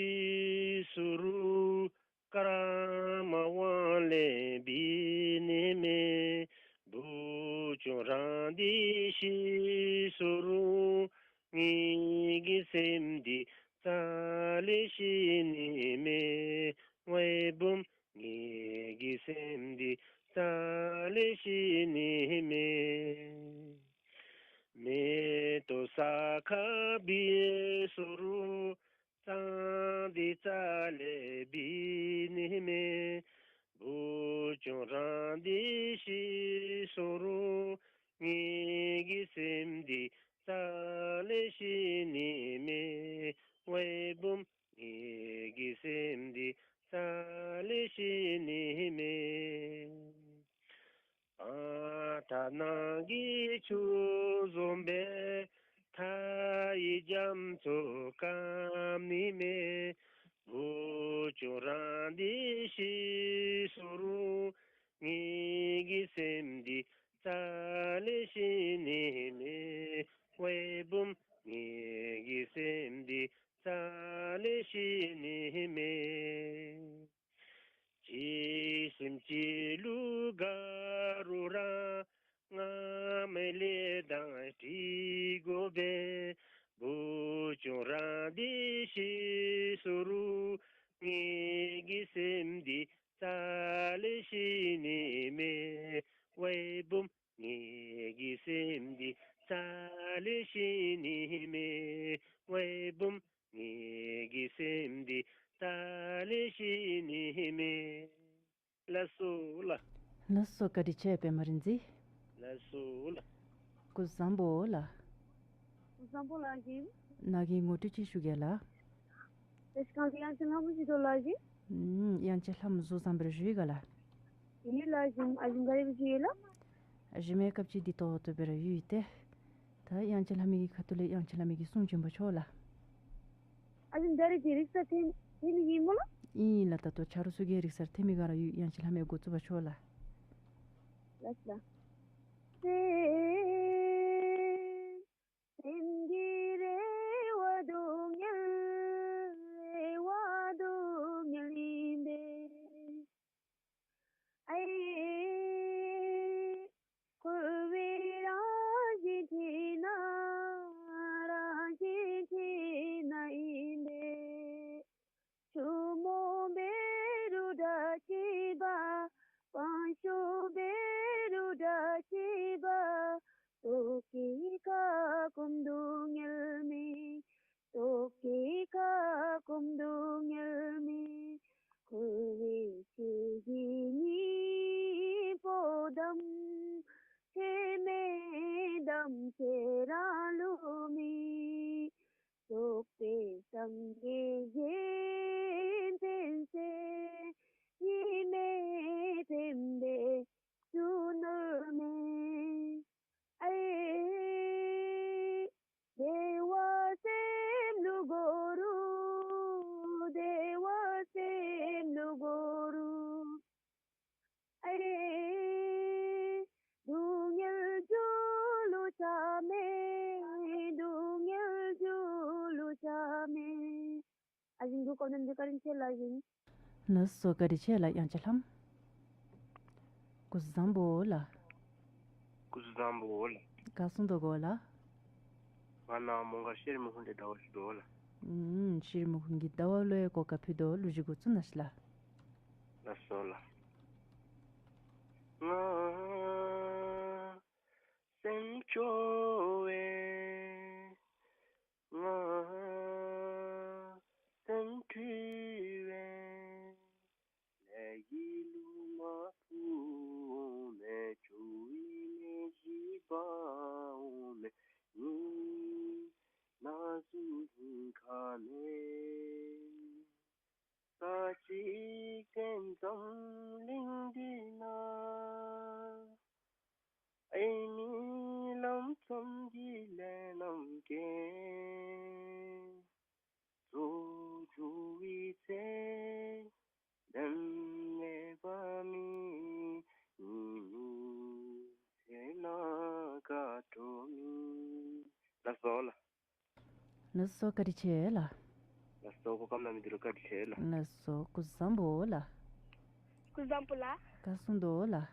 སོང་རུང་། སྐར་མ་དབང་ལས་འབབ་ནི་མེད། བུ་ཆུང་རང་འདི་ཤི་སོང་རུང་། ངེའི་གི་སེམས་འདི་རྩ་ལས་ཤི་ནི་མེད། ཝའེ་བུམོ། ངེའི་གི་སེམས་འདི་རྩ་ལས་ཤི་ནི་མེད། མེ་ཏོག་ས་ཁར་འབབ་སོང་རུང་། གཙང་འདི་རྩ་ལས་འབབ་ནི་མེད། བུ་ཆུང་རང་འདི་ཤི་སོང་རུང་། ངེའི་གི་སེམས་འདི་རྩ་ལས་ཤི་ནི་མེད། ཝའེ་བུམོ། ངེའི་གི་སེམས་འདི་རྩ་ལས་ཤི་ནི་མེད། ཨ་ད་ནང་གི་ཆུ་བཟུམ་སྦེ་མཐའ་ཡི་ རྒྱ་མཚོ་སྐམ་ནི་མེད། བུ་ཆུང་རང་འདི་ཤི་སོང་རུང་། ངེ་གི་སེམས་འདི་རྩ་ལས་ཤི་ནི་མེད། ཝེ་བུམ། ངེ་གི་སེམས་འདི་རྩ་ལས་ཤི་ནི་མེད། གཅིག་སེམས་གཅིག་ལུས་དགའ་རུང་ར། ང་མི་ལས་དང་འདྲིས་དགོ་པས། བུ་ཆུང་རང་འདི་ཤི་སོང་རུང་། ངེ་གི་སེམས་འདི་རྩ་ལས་ཤི་ནི་མེད། ཝེ་བུམ། ངེ་གི་སེམས་འདི་རྩ་ལས་ཤི་ནི་མེད། ཝེ་བུམ། ངེ་གི་སེམས་འདི་རྩ་ལས་ཤི་ནི་མེད། ལགས་སོ་ལགས། ལགས་སོ། བཀའ་དྲིན་ཆེ་པདྨ་རིག་འཛིན། ལགས་སོ་ལགས། སྐུ་གཟུགས་བཟང་པོ་ལགས། སྐུ་གཟུགས་བཟང་པོ་ལགས་ཀྱིས། ནཱ་གིས་ངོ་སྤྲོད་ཅིག་ཞུ་གེ་ལགས། ད་ཅི་གང་དེ་དབྱངས་ཅན་ལྷ་མོ་ཅིག་འདུག་ལགས་ཀྱིས། ཨུམ། དབྱངས་ཅན་ལྷ་མོ་གཟུགས་བཟང་པོ་རེ་ཞུ་ཡི་ག་ལགས། ཡིན་ལགས་ཀྱིས། ཨ་ཞིམ་ག་རེ་ཞུ་ཡི་ལགས། ཨ་ཞིམ་མེ་སྐབས་ཅིག་འདི་ཏོག་ཏོ་སྦེ་ར་ཡོད་ཡི་སྟེ། ད་དབྱངས་ཅན་ལྷ་མོ་གི་ཁ་ཐུག་ལས་དབྱངས་ཅན་ལྷ་མོ་གི་གསུང་བྱིན་པ་ཆོག་ལགས། ཨ་ཞིམ་ད་རེས་ཀྱི་རིག་གསར་འཐེན་འཐེན་ནི་ཨིན་སྨོ་ལགས། ཨིན་ལགས། ད་ལྟོ་ཆ་རོགས་ཚུ་གིས་རིག་གསར་འཐེན་མི་ག་ར་ཡོད། དབྱངས་ཅན་ལྷ་མོ་འགོ་བཙུགས་པ་ཆོག་ལགས། ལགས་ལགས། སེམས་སེམས་ཀྱི་རེ་བ་སྡུག་བསྔལ། རེ་བ་སྡུག་བསྔལ་ཨིན་པས། ཨའི། འཁོར་བའི་རང་བཞིན་དེ་ན། རང་བཞིན་དེ་ན་ཨིན་པས། ཆུ་མོ་འབད་རུང་འདྲ་ཅིག་འབབ། སྤང་ཤུན་འབད་རུང་འདྲ་ཅིག་འབབ། རྟོག་གེ་ཁ་སྐོམ་སྡུག་བསྔལ་མེད། རྟོག་གེ་ཁ་སྐོམ་སྡུག་བསྔལ་མེད། འཁོར་བའི་སྐྱེ་རྒ་ན་འཆིའི་དམ། ཚད་མེད་དམ་ཚིག་རང་ལུགས་མེད། རྫོགས་པའི་སངས་རྒྱས་གཞན་ཕན་ཟེར། ཡེངས་མེད་བེམ་པོའི་རྒྱུ་ནོར་མེད། ཨའི། བདེ་བ་སེམས་ལུ་དགོ་རུང་། བདེ་བ་སེམས་ལུ་དགོ་རུང་། ཨའི། སྡུག་བསྔལ་རྒྱུ་ལུ་ཆ་མེད། སྡུག་བསྔལ་རྒྱུ་ལུ་ཆ་མེད། ཨ་ཞིམ་འདི་གོ་གནམ་གྱི་བཀའ་དྲིན་ཆེ་ལགས་ཀྱིས། ལགས་སོ། བཀའ་དྲིན་ཆེ་ལགས་དབྱངས་ཅན་ལྷ་མོ། སྐུ་གཟུགས་བཟང་པོ་ལགས། སྐུ་གཟུགས་བཟང་པོ་ལགས། ག་གསུང་དོ་གོ་ལགས། ང་ནཱ་མོང་སྒར་ཤྲི་རི་མུ་ཀུནྡའི་ཟླ་བ་ཞུ་དོ་ལགས། ཨུམ། ཤྲི་རི་མུ་ཀུནྡའི་ཟླ་བ་ལུ་ཡང་གོ་སྐབས་ཕུལ་དོ། གླུ་གཞས་འགོ་བཙུགས་གནང་ཤིག་ལགས། ལགས་སོ་ལགས། ང་སེམས་སྐྱོ་བས། ང་སེམས་འཁྲུལ་བས། ལས་ཀྱི་ལུ་མ་ཐུག་མས། སྐྱོ་བའི་མེ་ཤིང་འབར་འོང་མས། ངེའི་ན་ཟུག་སྙིང་ཁ་མེད། ས་གཅིག་ཏེ་འཛམ་གླིང་འདི་ན། ཨའི་མི་ལམ་ཙམ་གྱི་ལས་རྣམ་རྒྱལ། རྫོགས་འགྱོ་བའི་ཚེ་ལམ་ལས་བབ་མི། ཉིན་མོའི་ཚེ་ན་དགའ་སྤྲོ་མེད། ལགས་སོ་ལགས། ལགས་སོ། བཀའ་དྲིན་ཆེ་ལགས། ལགས་སོ། གོ་སྐབས་གནང་མི་འདི་ལུ་བཀའ་དྲིན་ཆེ་ལགས། ལགས་སོ། སྐུ་གཟུགས་བཟང་པོ་ལགས། སྐུ་གཟུགས་བཟང་པོ་ལགས། ག་གསུང་དོ་ལགས།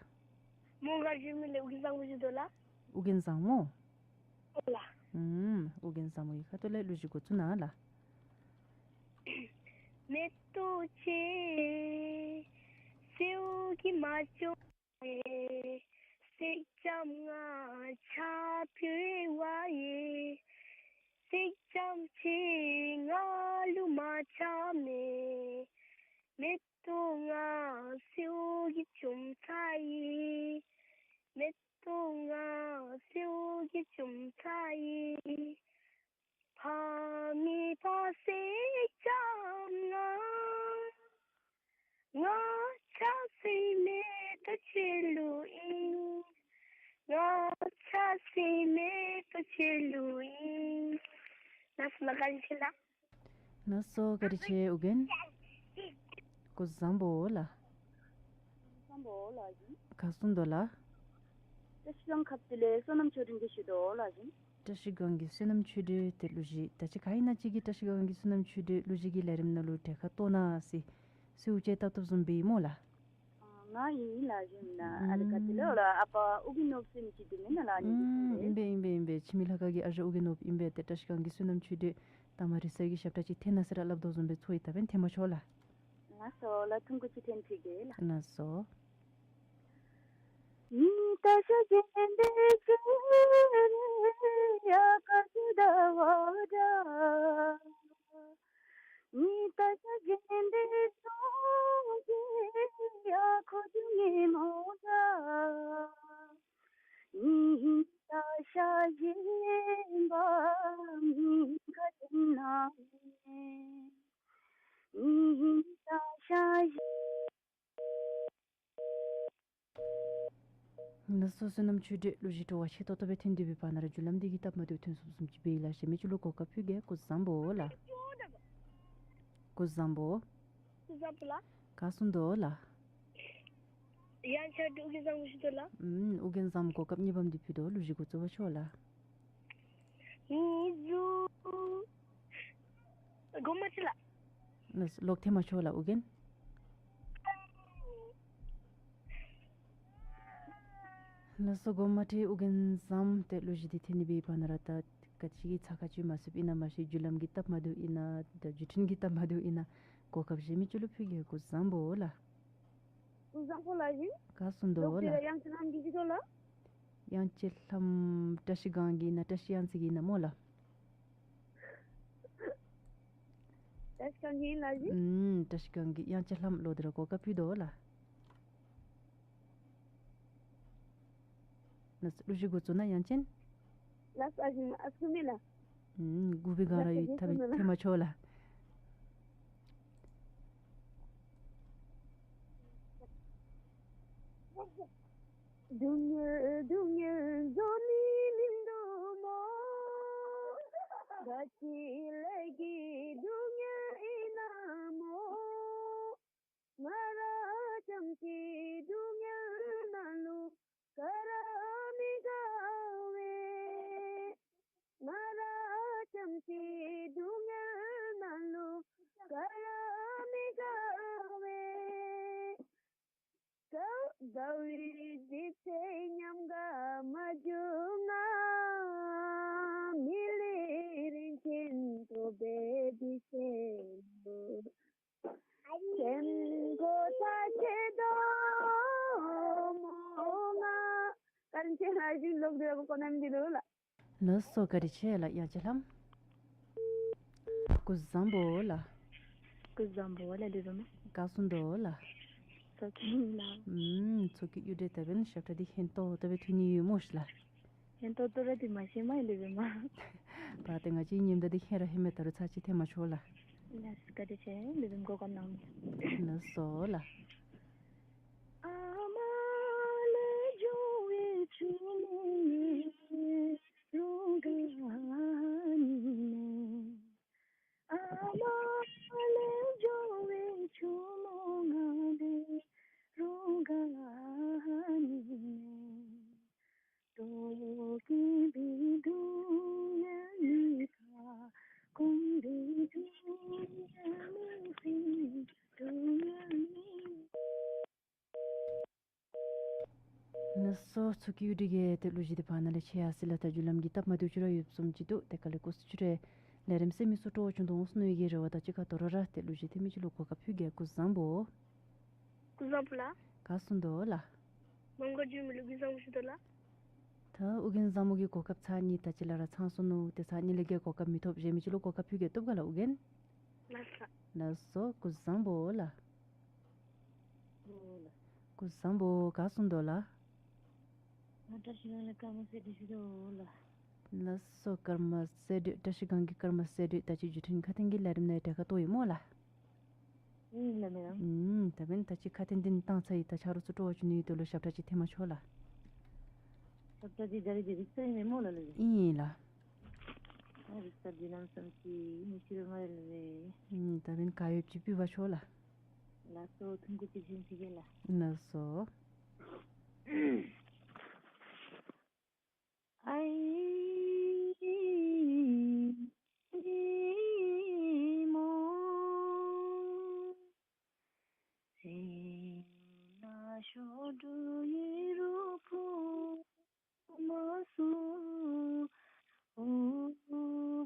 མོང་སྒར་ཤྲི་རི་མུ་ཀུནྡའི་ཨོ་རྒྱན་བཟང་པོ་ཞུ་དོ་ལགས། ཨོ་རྒྱན་བཟང་མོ། ཨོ་ལགས། ཨུམ། ཨོ་རྒྱན་བཟང་མོ་གི་ཁ་ཐུག་ལས་གླུ་གཞས་འགོ་བཙུགས་གནང་ལགས། མེ་ཏོག་ཅན་སེརཝ་གིས་མ་བསྐྱོད། སེང་ལྕམ་ང་ཕྱག་ཕུལ་བ་ཡིན། སེང་ལྕམ་ཁྱོད་ང་ལུ་མ་ཆགས་མེད། མེ་ཏོག་ང་སེརཝ་གིས་བཅོམ་ཚར་ཡི། མེ་ཏོག་ང་སེརཝ་གིས་བཅོམ་ཚར་ཡི། ཕ་མེད་པ་སེང་ལྕམ་ང་། ང་ཆགས་ས་མེ་ཏོག་ཁྱོད་ལུ་ཨིན། ང་ཆགས་ས་མེ་ཏོག་ཁྱོད་ལུ་ཨིན། ལགས། བཀའ་དྲིན་ཆེ་ལགས། ལགས་སོ། བཀའ་དྲིན་ཆེ། ཨོ་རྒྱན། སྐུ་གཟུགས་བཟང་པོ་ལགས། བཟང་པོ་ལགས། ག་སོང་དོ་ལགས། བཀྲ་ཤིས་སྒང་ཁབ་ཏུ་ལས་བསོད་ནམས་ཆོས་སྒྲོན་གྱིས་ཞུ་དོ་ལགས། བཀྲ་ཤིས་སྒང་གི་བསོད་ནམས་ཆོས་སྒྲོན་དེ་གླུ་གཞས་ད་ཅི་ག་ཨིན་ན་ཅིག་གིས་བཀྲ་ཤིས་སྒང་གི་བསོད་ནམས་ཆོས་སྒྲོན་གླུ་གཞས་ཀྱི་ལས་རིམ་ནང་ལུ་གྲལ་ཁར་གཏོགས་གནང་ཟེར་གསོལཝ་བཅས་བཏབ་བཏབ་བཟུམ་སྦེ་ཨིན་མས་ལགས། ང་ཨིན་ལགས་ཞུ་ན། ཨ་རི་ཁ་ཏེ་ལོ་ལགས། ཨ་པ་ཨོ་རྒྱན་ནོར་བུ་ཟེར་མི་ཅིག་འདུག་མེན་ན་ལགས། ཨ་ནི་ཨིན་པས་ཨིན་པས་ཨིན་པས། འཆི་མེད་ལྷ་ཁང་གི་ཨ་ཞང་ཨོ་རྒྱན་ནོར་བུ་ཨིན་པས། ཏེ་བཀྲ་ཤིས་སྒང་གི་བསོད་ནམས་ཆོས་སྒྲོན་ད་མ་རི་སར་གྱི་ཞབས་ཁྲ་ཅིག་འཐེན་གནང་ཟེར་ར་སླབ་དོ་བཟུམ་སྦེ་ཚོར་ཡི། ད་འབདན་འཐེན་མ་ཆོག་ལགས། ལགས་སོ་ལགས། ཐུང་ཀུ་ཅིག་འཐེན་ཕུལ་གེ་ལགས། ལགས་སོ། ལགས་སོ། བསོད་ནམས་ཆོས་སྒྲོན་གླུ་གཞས་སྤྲོ་བ་ཆེ་ཏོག་ཏོ་སྦེ་འཐེན་ཏེ་འབད་བའི་བར་ན་ར་བརྒྱུད་ལམ་འདི་གིས་སྟབས་མ་བདེཝ་ཐོན་སོངམ་བཟུམ་ཅིག་འབད་ཡི་ལགས། གཞན་མི་ཅིག་ལུ་གོ་སྐབས་ཕུལ་གེ། སྐུ་གཟུགས་བཟང་པོ་ལགས། སྐུ་གཟུགས་བཟང་པོ། སྐུ་གཟུགས་བཟང་པོ་ལགས། ག་སོང་དོ་ལགས། ཡང་བསྐྱར་དུ་ཨོ་རྒྱན་བཟང་པོ་ཞུ་དོ་ལགས། ཨུམ། ཨོ་རྒྱན་བཟང་པོ་གོ་སྐབས་གཉིས་པམ་འདི་ཕུལ་དོ། གླུ་གཞས་འགོ་བཙུགས་པར་ཤོག་ལགས། ངེ་ཚུ་གོ་མ་ཆི་ལགས། ལགས་སོ། ལོག་འཐེན་མ་ཆོག་ལགས་ཨོ་རྒྱན། ལགས་སོ། གོ་མ་ཆི། ཨོ་རྒྱན་བཟངམ་ཏེ་གླུ་གཞས་འདི་འཐེན་ནི་འབད་བའི་བར་ན་ར་ད་ག་ཅི་གི་ཚ་ཁ་ཅིག་མ་ཚུདཔ་ཨིན་ན་མ་ཤེས། བརྒྱུད་ལམ་གྱི་སྟབས་མ་བདེཝ་ཨིན་ན་ད་བརྒྱུད་འཕྲིན་གྱི་སྟབས་མ་བདེཝ་ཨིན་ན་གོ་སྐབས་གཞན་མི་ཅིག་ལུ་ཕུལ་གེ། སྐུ་གཟུགས་བཟང་པོ་ལགས། སྐུ་གཟུགས་བཟང་པོ་ལགས་ཨིན། ག་སོང་དོ་ལགས། ལོག་སྟེ་ར་དབྱངས་ཅན་ལྷམ་གྱིས་ཞུ་དོ་ལགས། དབྱངས་ཅན་ལྷམ་བཀྲ་ཤིས་སྒང་གི་ཨིན་ན་བཀྲ་ཤིས་གཡང་རྩེ་གི་ཨིན་ན་སྨོ་ལགས། བཀྲ་ཤིས་སྒང་གི་ཨིན་ལགས་ཨིན། ཨུམ། བཀྲ་ཤིས་སྒང་གི་དབྱངས་ཅན་ལྷམ་ལོག་སྟེ་ར་གོ་སྐབས་ཕུལ་དོ་ལགས། ལགས་སོ། གླུ་གཞས་འགོ་བཙུགས་གནང་དབྱངས་ཅན། ལགས་སོ། ཨ་ཞིམ་ཨ་སྐུ་མི་ལགས། ཨུམ། མགུ་པའི་སྒང་ར་ཡོད། ད་འཐེན་མ་ཆོག་ལགས། བཀའ་དྲིན་ཆེ་ལགས། ལོག་སྟེ་ར་གོ་སྐབས་གནང་མི་འདི་ལུ་ལགས། ལགས་སོ། བཀའ་དྲིན་ཆེ་ལགས་དབྱངས་ཅན་ལྷམ། སྐུ་གཟུགས་བཟང་པོ་ལགས། སྐུ་གཟུགས་བཟང་པོ་ལགས་ལེགས་པས་མ། ག་སོང་དོ་ལགས། ཚོགས་ཀྱི་ཨིན་ལགས། ཨུམ། ཚོགས་ཀྱི་གཡུས་འདི་ད་འབདན་ཞབས་ཁྲ་འདི་སྙན་ཏོག་ཏོ་སྦེ་ཐོན་ནི་ཡོད་སྨོ་ཤིག་ལགས། སྙན་ཏོག་ཏོ་ར་འདི་མ་ཤེས་མས་ལེགས་པས་མ། ད་ཏེ་ང་བཅས་ཉིནམ་ད་འདི་སྙན་ར་ཧེ་མ་ད་རུང་ཚར་གཅིག་འཐེན་མ་ཆོག་ལགས། ལགས་སོ། བཀའ་དྲིན་ཆེ་ལེགས་པས་མ། གོ་སྐབས་གནང་། ལགས་སོ་ལགས། ལགས་སོ། ཚོགས་ཀྱི་གཡུས་འདི་གིས་ཏེ་གླུ་གཞས་འདི་བར་ན་ལས་ཆད་ཡར་སོ་ཡི་ལགས། ད་བརྒྱུད་ལམ་གྱི་སྟབས་མ་བདེཝ་ཅིག་ར་ཡོདཔ་བཟུམ་ཅིག་འདུག། ཏེ་ག་ལས་སྐུ་གཟུགས་ཅིག་རེ་ལས་རིམ་གཟིགས་མི་ཚུ་སྤྲོ་བ་བྱུང་དོ་འོང་ཟེར་མནོ་བའི་གི་རེ་བ་དང་གཅིག་ཁར་དོ་རུང་ར་ཏེ་གླུ་གཞས་འཐེན་མི་ཅིག་ལུ་གོ་སྐབས་ཕུལ་གེ། སྐུ་གཟུགས་བཟང་པོ། སྐུ་གཟུགས་བཟང་པོ་ལགས། ག་སོང་དོ་ལགས། མོང་སྒར་འགྱོ་མི་ལུ་སྐུ་གཟུགས་བཟང་པོ་ཞུ་དོ་ལགས། ད་ཨོ་རྒྱན་བཟང་པོ་གིས་གོ་སྐབས་ཚར་གཉིས་ད་ཅི་ལས་ར་ཚང་སོ་ནུག། ཏེ་ཚར་གཉིས་ལས་བརྒལ་གོ་སྐབས་མི་ཐོབ། གཞན་མི་ཅིག་ལུ་གོ་སྐབས་ཕུལ་གེ། བཏུབ་ག་ལགས་ཨོ་རྒྱན། ལགས་སོ། ལགས་སོ། སྐུ་གཟུགས་བཟང་པོ་ལགས། ཨོ་ལགས། སྐུ་གཟུགས་བཟང་པོ། ག་སོང་དོ་ལགས། ང་བཀྲ་ཤིས་སྒང་ལས་ཀརྨ་གསལ་སྒྲོན་ཞུ་དོ་ལགས། ལགས་སོ། ཀརྨ་གསལ་སྒྲོན། བཀྲ་ཤིས་སྒང་གི་ཀརྨ་གསལ་སྒྲོན་ད་ཅི་བརྒྱུད་འཕྲིན་ཁ་འཕྲིན་གྱི་ལས་རིམ་ནང་གྲལ་ཁར་གཏོགས་ཡི་སྨོ་ལགས། ཨིན་ལགས་མེ་ལགས། ཨུམ། ད་འབདན་ད་ཅི་ཁ་འཕྲིན་འདི་བཏང་ཚར་ཡི། ད་ཆ་རོགས་ཚུ་སྤྲོ་བ་བྱུང་ནི་ཡོད་དོ་ལོ། ཞབས་ཁྲ་ཅིག་འཐེན་མ་ཆོག་ལགས། ཞབས་ཁྲ་འདི་ད་རིས་འདི་རིག་ཚར་ཡི་མས་སྨོ་ལགས་ལགས། ཨིན་ལགས། ཨ་རིག་ས་འདི་ནམ་སམ་ཅིག་ཨིན་ཅི་རུང་མ་ལེ། ཨུམ་ད་མེན་ག་ཡོད་ཅིག་ཕུལ་བ་ཤོག་ལགས། ལགས་སོ། ཐུང་ཀུ་ཅིག་བྱིན་ཅིག་གེ་ལགས། ལགས་སོ། ཨའི་མོ། ཚེ་ན་ཤོ་འགྲུལ་ཡི་རུ་བུ་མ་སུ། འོ་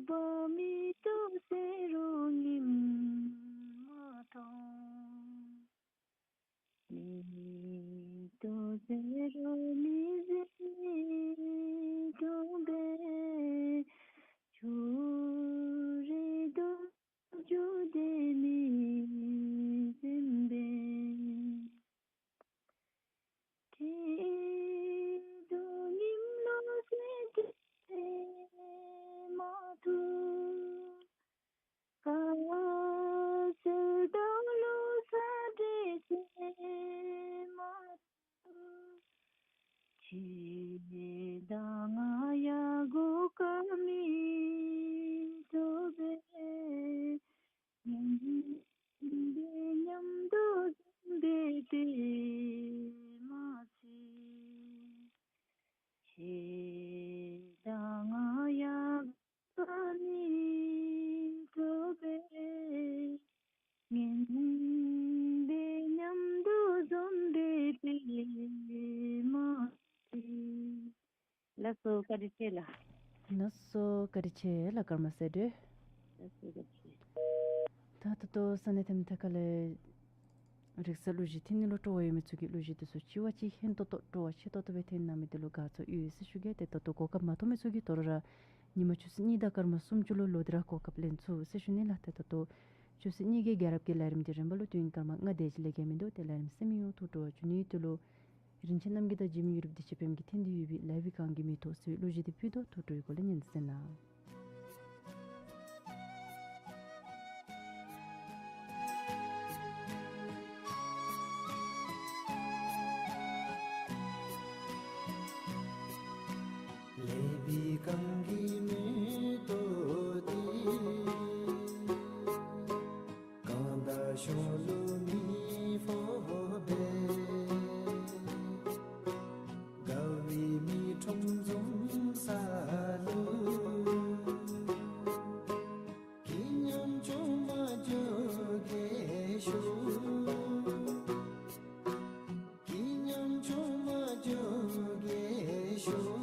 བ་མེ་ཏོག་ཟེར་རུང་ཉིམ་མ་མཐོང་། མེ་ཏོག་ཟེར་རུང་མི་ཟད་མི་སྟོང་པས། ཆུ་རེ་དོ་ཆུ་དེ་མི་ཟིན་པས། ཁྱེད་དོ་ཉིམ་ལོ་ཟེར་དེ་མ་ཐུབ། ཁ་ཟེར་དང་ལོ་ས་འདྲེ་ཟེར་མ་ཐུབ། ཁྱེད་དང་ང་ཡ་གོ་ཀ་མི་ཐོབ་པས། ངན་པའི་ཉམས་དོ་ཟིན་པའི་དེ་མ་ཚིག། ཁྱེད་དང་ང་ཡ་ག་ནི་ཐོབ་པས། ངན་པའི་ཉམས་དོ་འཛོམས་པའི་དེ་མ་ཚིག། ལགས་སོ། བཀའ་དྲིན་ཆེ་ལགས། ལགས་སོ། བཀའ་དྲིན་ཆེ་ལགས། ཀརྨ་སེ་འབྲས། ལགས་སོ། བཀའ་དྲིན་ཆེ། ད་ད་ལྟོ་ས་གནས་ཐེམ་ཐ་ཁ་ལས་རིག་གསར་གླུ་གཞས་འཐེན་ནི་ལུ་སྤྲོ་བ་ཡོད་མི་ཚུ་གིས་གླུ་གཞས་དེ་ཚུ་གཅིག་བ་གཅིག་ཧན་ཏོང་ཏོ་སྤྲོ་བ་ཆེ་ཏོག་ཏོ་སྦེ་འཐེན་གནང་མི་དེ་ལུ་དགའ་ཚོར་ཡོད་ཟེར་ཞུ་གེ། ཏེ་ད་ལྟོ་གོ་སྐབས་མ་ཐོབ་མི་ཚུ་གིས་དོ་རུང་ར་ཉིན་མ་ཆུ་ཚོད་གཉིས་དང་སྐར་མ་སུམ་ཅུ་ལུ་ལོག་སྟེ་ར་གོ་སྐབས་ལེན་ཚུགས་ཟེར་ཞུ་ནི་ལགས། ཏེ་ད་ལྟོ་ཆུ་ཚོད་གཉིས་ཀྱི་རྒྱལ་རབས་ཀྱི་ལས་རིམ་འདི་རིམ་པ་ལུ་དུས་ཡུན་སྐར་མ་ལྔ་དེ་ཅིག་ལས་བརྒལ་མིན་འདུག། ཏེ་ལས་རིམ་ཟེར་མི་ཡང་ཐུགས་སྤྲོ་བ་བྱུང་ནི་དེ་ལུ་རིན་ཆེན་རྣམ་རྒྱལ་དང་འཇིགས་མེད་ཡུལ་གྲུབ་སྡེ་ཆེ་འབེམ་གྱིས་འཐེན་ཏེ་ཡོད་པའི་ལེགས་པའི་གང་གི་མེ་ཏོག་ཟེར་བའི་གླུ་གཞས་འདི་ཕུལ་དོ། ཐུགས་སྤྲོ་བའི་སྒོ་ལས་ཉན་གཟིགས་གནང་། ལེགས་པའི་གང་གི་མེ་ཏོག་འདི། གང་དང་ཤོང་ལུ་མི་ཕོག་པས། དགའ་བའི་མིག་ཁྲོམ་འཛོམས་ས་ལུ། ཀྱི་ཉམ་ཆུང་མ་འགྱོ་གེ་ཤོག། ཀྱི་ཉམ་ཆུང་མ་འགྱོ་གེ་ཤོག།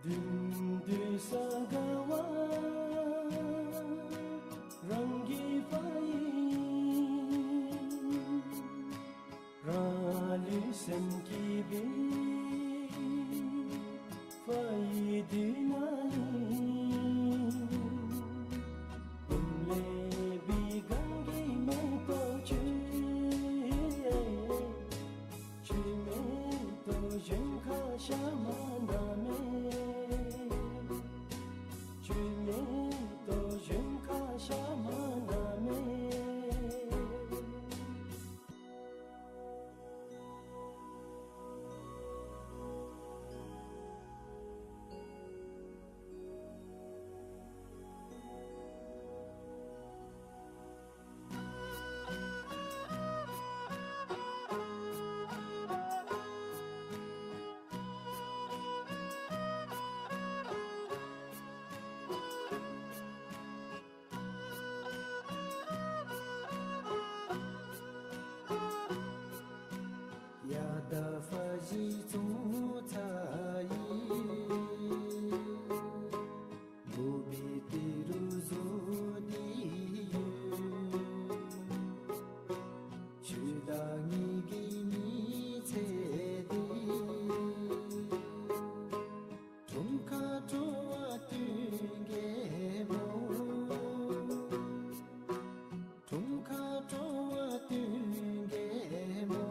བདུད་འདུལ་ས་དགའ་བ་རང་གི་ཕ་ཡི། རང་ལུས་སེམས་ཀྱི་བི་ཕ་ཡི་དུས་ན་ལུས། ལེགས་པའི་གང་གི་མེ་ཏོག་ཆུ། ཆུ་མེ་ཏོག་གཞན་ཁ་ཤ་མ་འདྲ་མེད། ཆུ་མེ་ཏོག་གཞན་ཁ་ཤ་མ་འདྲ་མེད། ཟླ་གཉིས་ཀྱི་ཉི་ཚེ་འདི། དྲུང་ཁ་དྲོ་བ་སྟོན་གེ་སྨོ། དྲུང་ཁ་དྲོ་བ་སྟོན་གེ་སྨོ།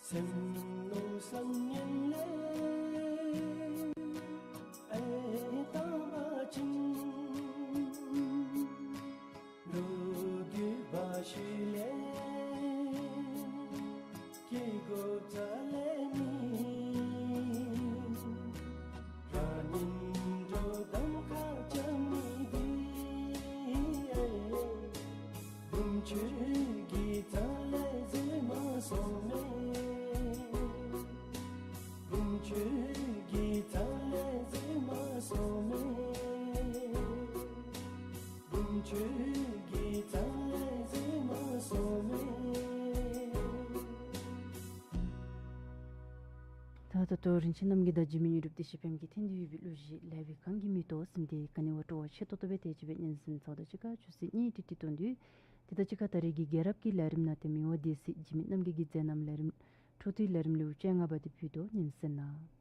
སེམས་ནང་སང་ཉན་ལེ་ཨེ་བཏང་བ་ཅིན། ལོ་དུས་པ་ཤུལ་ལས་སྐྱེ་དགོ་ཙ་ལས་མི། ར་ཉིན་འགྲོ་གདམ་ཁ་རྐྱབ་མི་འདི། བུམོ་ཁྱོད་ཀྱིས་ཙ་ལས་ཟེར་མ་སོང་མས། བུམོ་ཁྱོད་ཀྱིས་ཙ་ལས་ཟེར་མ་སོང་མས། བུམོ་ཁྱོད་ཀྱིས་ཙ་ལས་ཟེར་མ་སོང་མས། ད་ད་ལྟོ་རིན་ཆེན་རྣམ་རྒྱལ་དང་འཇིགས་མེད་དངོས་གྲུབ་བདེ་ཆེན་ཕམ་གྱིས་བཏང་སྟེ་ཡོད་པའི་གླུ་གཞས་ལེགས་པའི་གང་གིས་མི་ཐོབ་ཟེར་མི་འདི་ག་ནི་བ་སྤྲོ་བ་ཆེ་ཏོག་ཏོ་སྦེ་དེ་ཅིག་སྦེ་ཉན་གསན་ཚརཝ་ད་གཅིག་ཁར་ཆུ་ཚོད་གཉིས་ཏིག་ཏིག་གཏང་དོ། དེ་དང་གཅིག་ཁར་ད་རེས་ཀྱི་རྒྱལ་རབས་ཀྱི་ལས་རིམ་ནང་ཏེ་མི་དབང་སྡེ་སྲིད་འཇིགས་མེད་རྣམ་རྒྱལ་གྱི་མཛད་རྣམ་ལས་རིམ་འཕྲོ་མཐུད་ལས་རིམ་ལེའུ་བཅོ་ལྔ་པ་འདི་ཕུལ་དོ། ཉན་གསན་གནང་།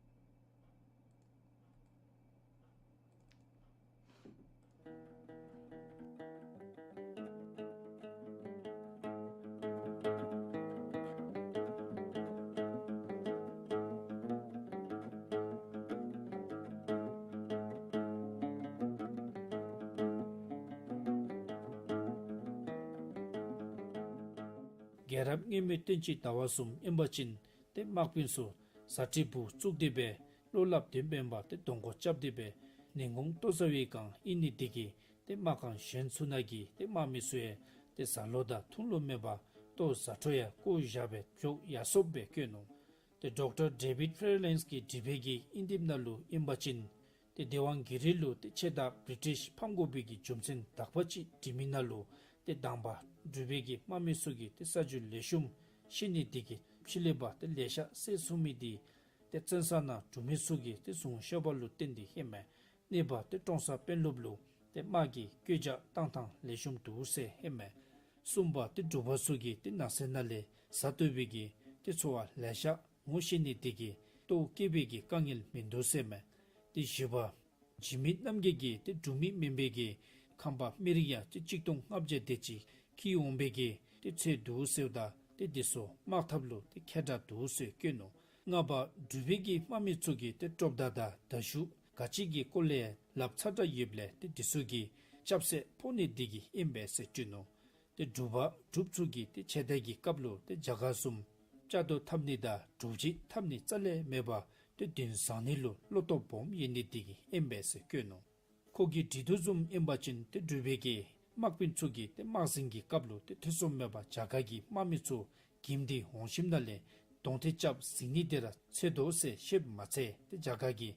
རྒྱལ་རབས་སྔོན་མའི་སྟོན་དཔྱིད་ཟླ་བ་གསུམ་ཨིན་པ་ཅིན་ཏེ་དམག་དཔོན་ཚུ་བཟའ་ཁྲི་སྦུག་བཙུགས་ཏེ་སྦེ་བློ་སླབ་དོན་མེད་པར་ཏེ་གདོང་ཁར་རྐྱབ་སྟེ་སྦེ་ནན་གུང་ལྟོ་བཟའ་བའི་སྒང་ཨིན་ནི་འདི་གིས་ཏེ་དམག་ཁང་གཞན་ཚུ་ནང་གི་ཏེ་དམག་མི་ཚུ་ཡང་ཏེ་བཟའ་ལོ་དང་འཐུང་ལོ་མེད་པར་ལྟོ་བཟའ་འཕྲོ་ཡང་བཀོ་བཞག་སྦེ་བྱོག་ཡར་སོངམ་སྦེ་བཀོད་ནུག། ཏེ་ཌོག་ཊར་ཌེ་བིཌ་ཕེར་ལེནསི་གི་འབྲི་བའི་གི་ཨིན་དེབ་ནང་ལུ་ཨིན་པ་ཅིན་ཏེ་དེ་དབང་གི་རི་ལུ་ཏེ་ཆེ་མཐའ་བི་རི་ཊིཤ་ཕམ་དགོ་པའི་གི་རྒྱུ་མཚན་དག་པ་ཅིག་འབྲི་མི་ནང་ལུ་ཏེ་དང་པ་འབྲུག་པའི་གི་དམག་མི་ཚུ་གིས་ཏེ་ས་རྒྱུ་ལེགས་ཤོམ་ཤེས་ནི་འདི་གིས་ཕྱི་ལས་འབད་ཏེ་ལེ་ཤ་བསད་ཚུགས་མི་འདི་ཏེ་བཙན་ས་ནང་འབྲུག་མི་ཚུ་གིitས་བཟུང་བཞག་པ་ལུ་བརྟེན་ཏེ་ཨིན་མས། གཉིས་པ་ཏེ་ཀྲོང་གསར་དཔོན་སློབ་ལུ་ཏེ་དམག་གི་བཀོད་རྒྱ་བཏང་ཐངས་ལེགས་ཤོམ་འདུག་ཟེར་ཨིན་མས། གསུམ་པ་ཏེ་འབྲུག་པ་ཚུ་གིས་ཏེ་ནགས་གསེབ་ནང་ལས་བཟའ་བཏུབ་པའི་གི་ཏེ་འཚོ་བ་ལེ་ཤ་ངོ་ཤེས་ནི་འདི་གིས་ལྟོ་བཀོལ་བའི་གི་དཀའ་ངལ་མིན་འདུག་ཟེར་མས། ཏེ་བཞི་པ་འཇིགས་མེད་རྣམ་རྒྱལ་གྱིས་ཏེ་འབྲུག་མི་མེན་པའི་གི་ཁམས་པ་མི་རིགས་ཡང་ཏེ་གཅིག་སྟོང་ལྔ་བརྒྱ་དེ་ཅིག་འཁྱིད་འོང་པའི་གི་ཏེ་ཚོད་འདུག་ཟེརཝ་ད་ཏེ་འདི་ཚུ་དམག་འཐབ་ལུ་ཏེ་མཁས་དྲགས་འདུག་ཟེར་བཀོད་ནུག། ལྔ་པ་འབྲུག་པའི་གི་དམག་མི་ཚུ་གིས་ཏེ་གྲོབ་མདའ་དང་མདའ་གཞུ་ག་ཅི་གི་སྐོར་ལས་སླབ་ཚར་དྲགས་ཡོདཔ་ལས་ཏེ་འདི་ཚུ་གིས་སྐྱབས་སེ་ཕོག་ནི་འདི་གིས་ཨིན་པས་ཟེར་བཀོད་ནུག། ཏེ་འབྲུག་པ་འབྲུགཔ་ཚུ་གིས་ཏེ་ཆེ་མཐའ་གི་སྐབས་ལུ་ཏེ་རྒྱ་སྒར་བཟུམ་ལྕགས་རྡོ་འཐབ་ནི་དང་གྲུ་བཞི་འཐབ་ནི་རྩ་ལས་མེད་པར་ཏེ་གདོང་བཟང་ནི་ལུ་བློ་སྟོབས་སྦོམ་ཡོད་ནི་འདི་གིས་ཨིན་པས་ཟེར་བཀོད་ནུག། ཁོ་གིས་བྲིས་དོ་བཟུམ་ཨིན་པ་ཅིན་ཏེ་འབྲུག་པའི་གི་དམག་དཔོན་ཚུ་གིས་ཏེ་དམག་ཟིང་གི་སྐབས་ལུ་ཏེ་ཐེ་ཚོམ་མེད་པར་རྒྱ་གར་གྱི་དམག་མི་ཚུ་འགྱིམ་སྟེ་འོང་ཞིནམ་ལས་གདོང་ཐེག་རྐྱབ་ཟིང་ནི་དེ་ར་འཚོལ་དོ་ཟེར་བཤདཔ་མ་ཚད་ཏེ་རྒྱ་གར་གྱི་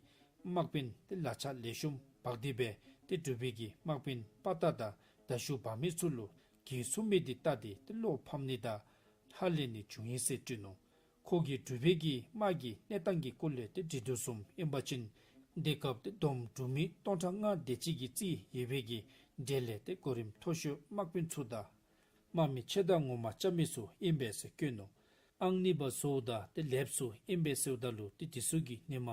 དམག་དཔོན་ཏེ་ལག་ཆ་ལེགས་ཤོམ་འབག་སྟེ་སྦེ་ཏེ་འབྲུག་པའི་གི་དམག་དཔོན་དཔའ་རྟགས་དང་མདའ་གཞུ་འབག་མི་ཚུ་ལུ་གྱོང་ཚུགས་མི་འདི་བལྟ་སྟེ་ཏེ་བློ་ཕམ་ནི་དང་ཧ་ལས་ནི་བྱུང་ཡི་ཟེར་བྲིས་ནུག། ཁོ་གིས་འབྲུག་པའི་གི་དམག་གི་གནས་སྟངས་ཀྱི་སྐོར་ལས་ཏེ་བྲིས་དོ་བཟུམ་ཨིན་པ་ཅིན་དེ་སྐབས་ཏེ་བསྡོམས་འབྲུག་མི་སྟོང་ཕྲག་ལྔ་དེ་ཅིག་གིས་རྩིས་ཡོད་པའི་གི་གྲས་ལས་ཏེ་གོ་རིམ་མཐོ་ཤོས་དམག་དཔོན་ཚུ་དང་དམག་མི་ཆེ་མཐའ་ངོ་མ་རྐྱབ་མི་ཚུ་ཨིན་པས་ཟེར་བཀོད་ནུག། ཨང་གཉིས་པ་ཚུ་དང་ཏེ་ལེབ་ཚུ་ཨིན་པས་ཟེརཝ་ད་ལུ་ཏེ་འདི་ཚུ་གིས་ཧེ་མ་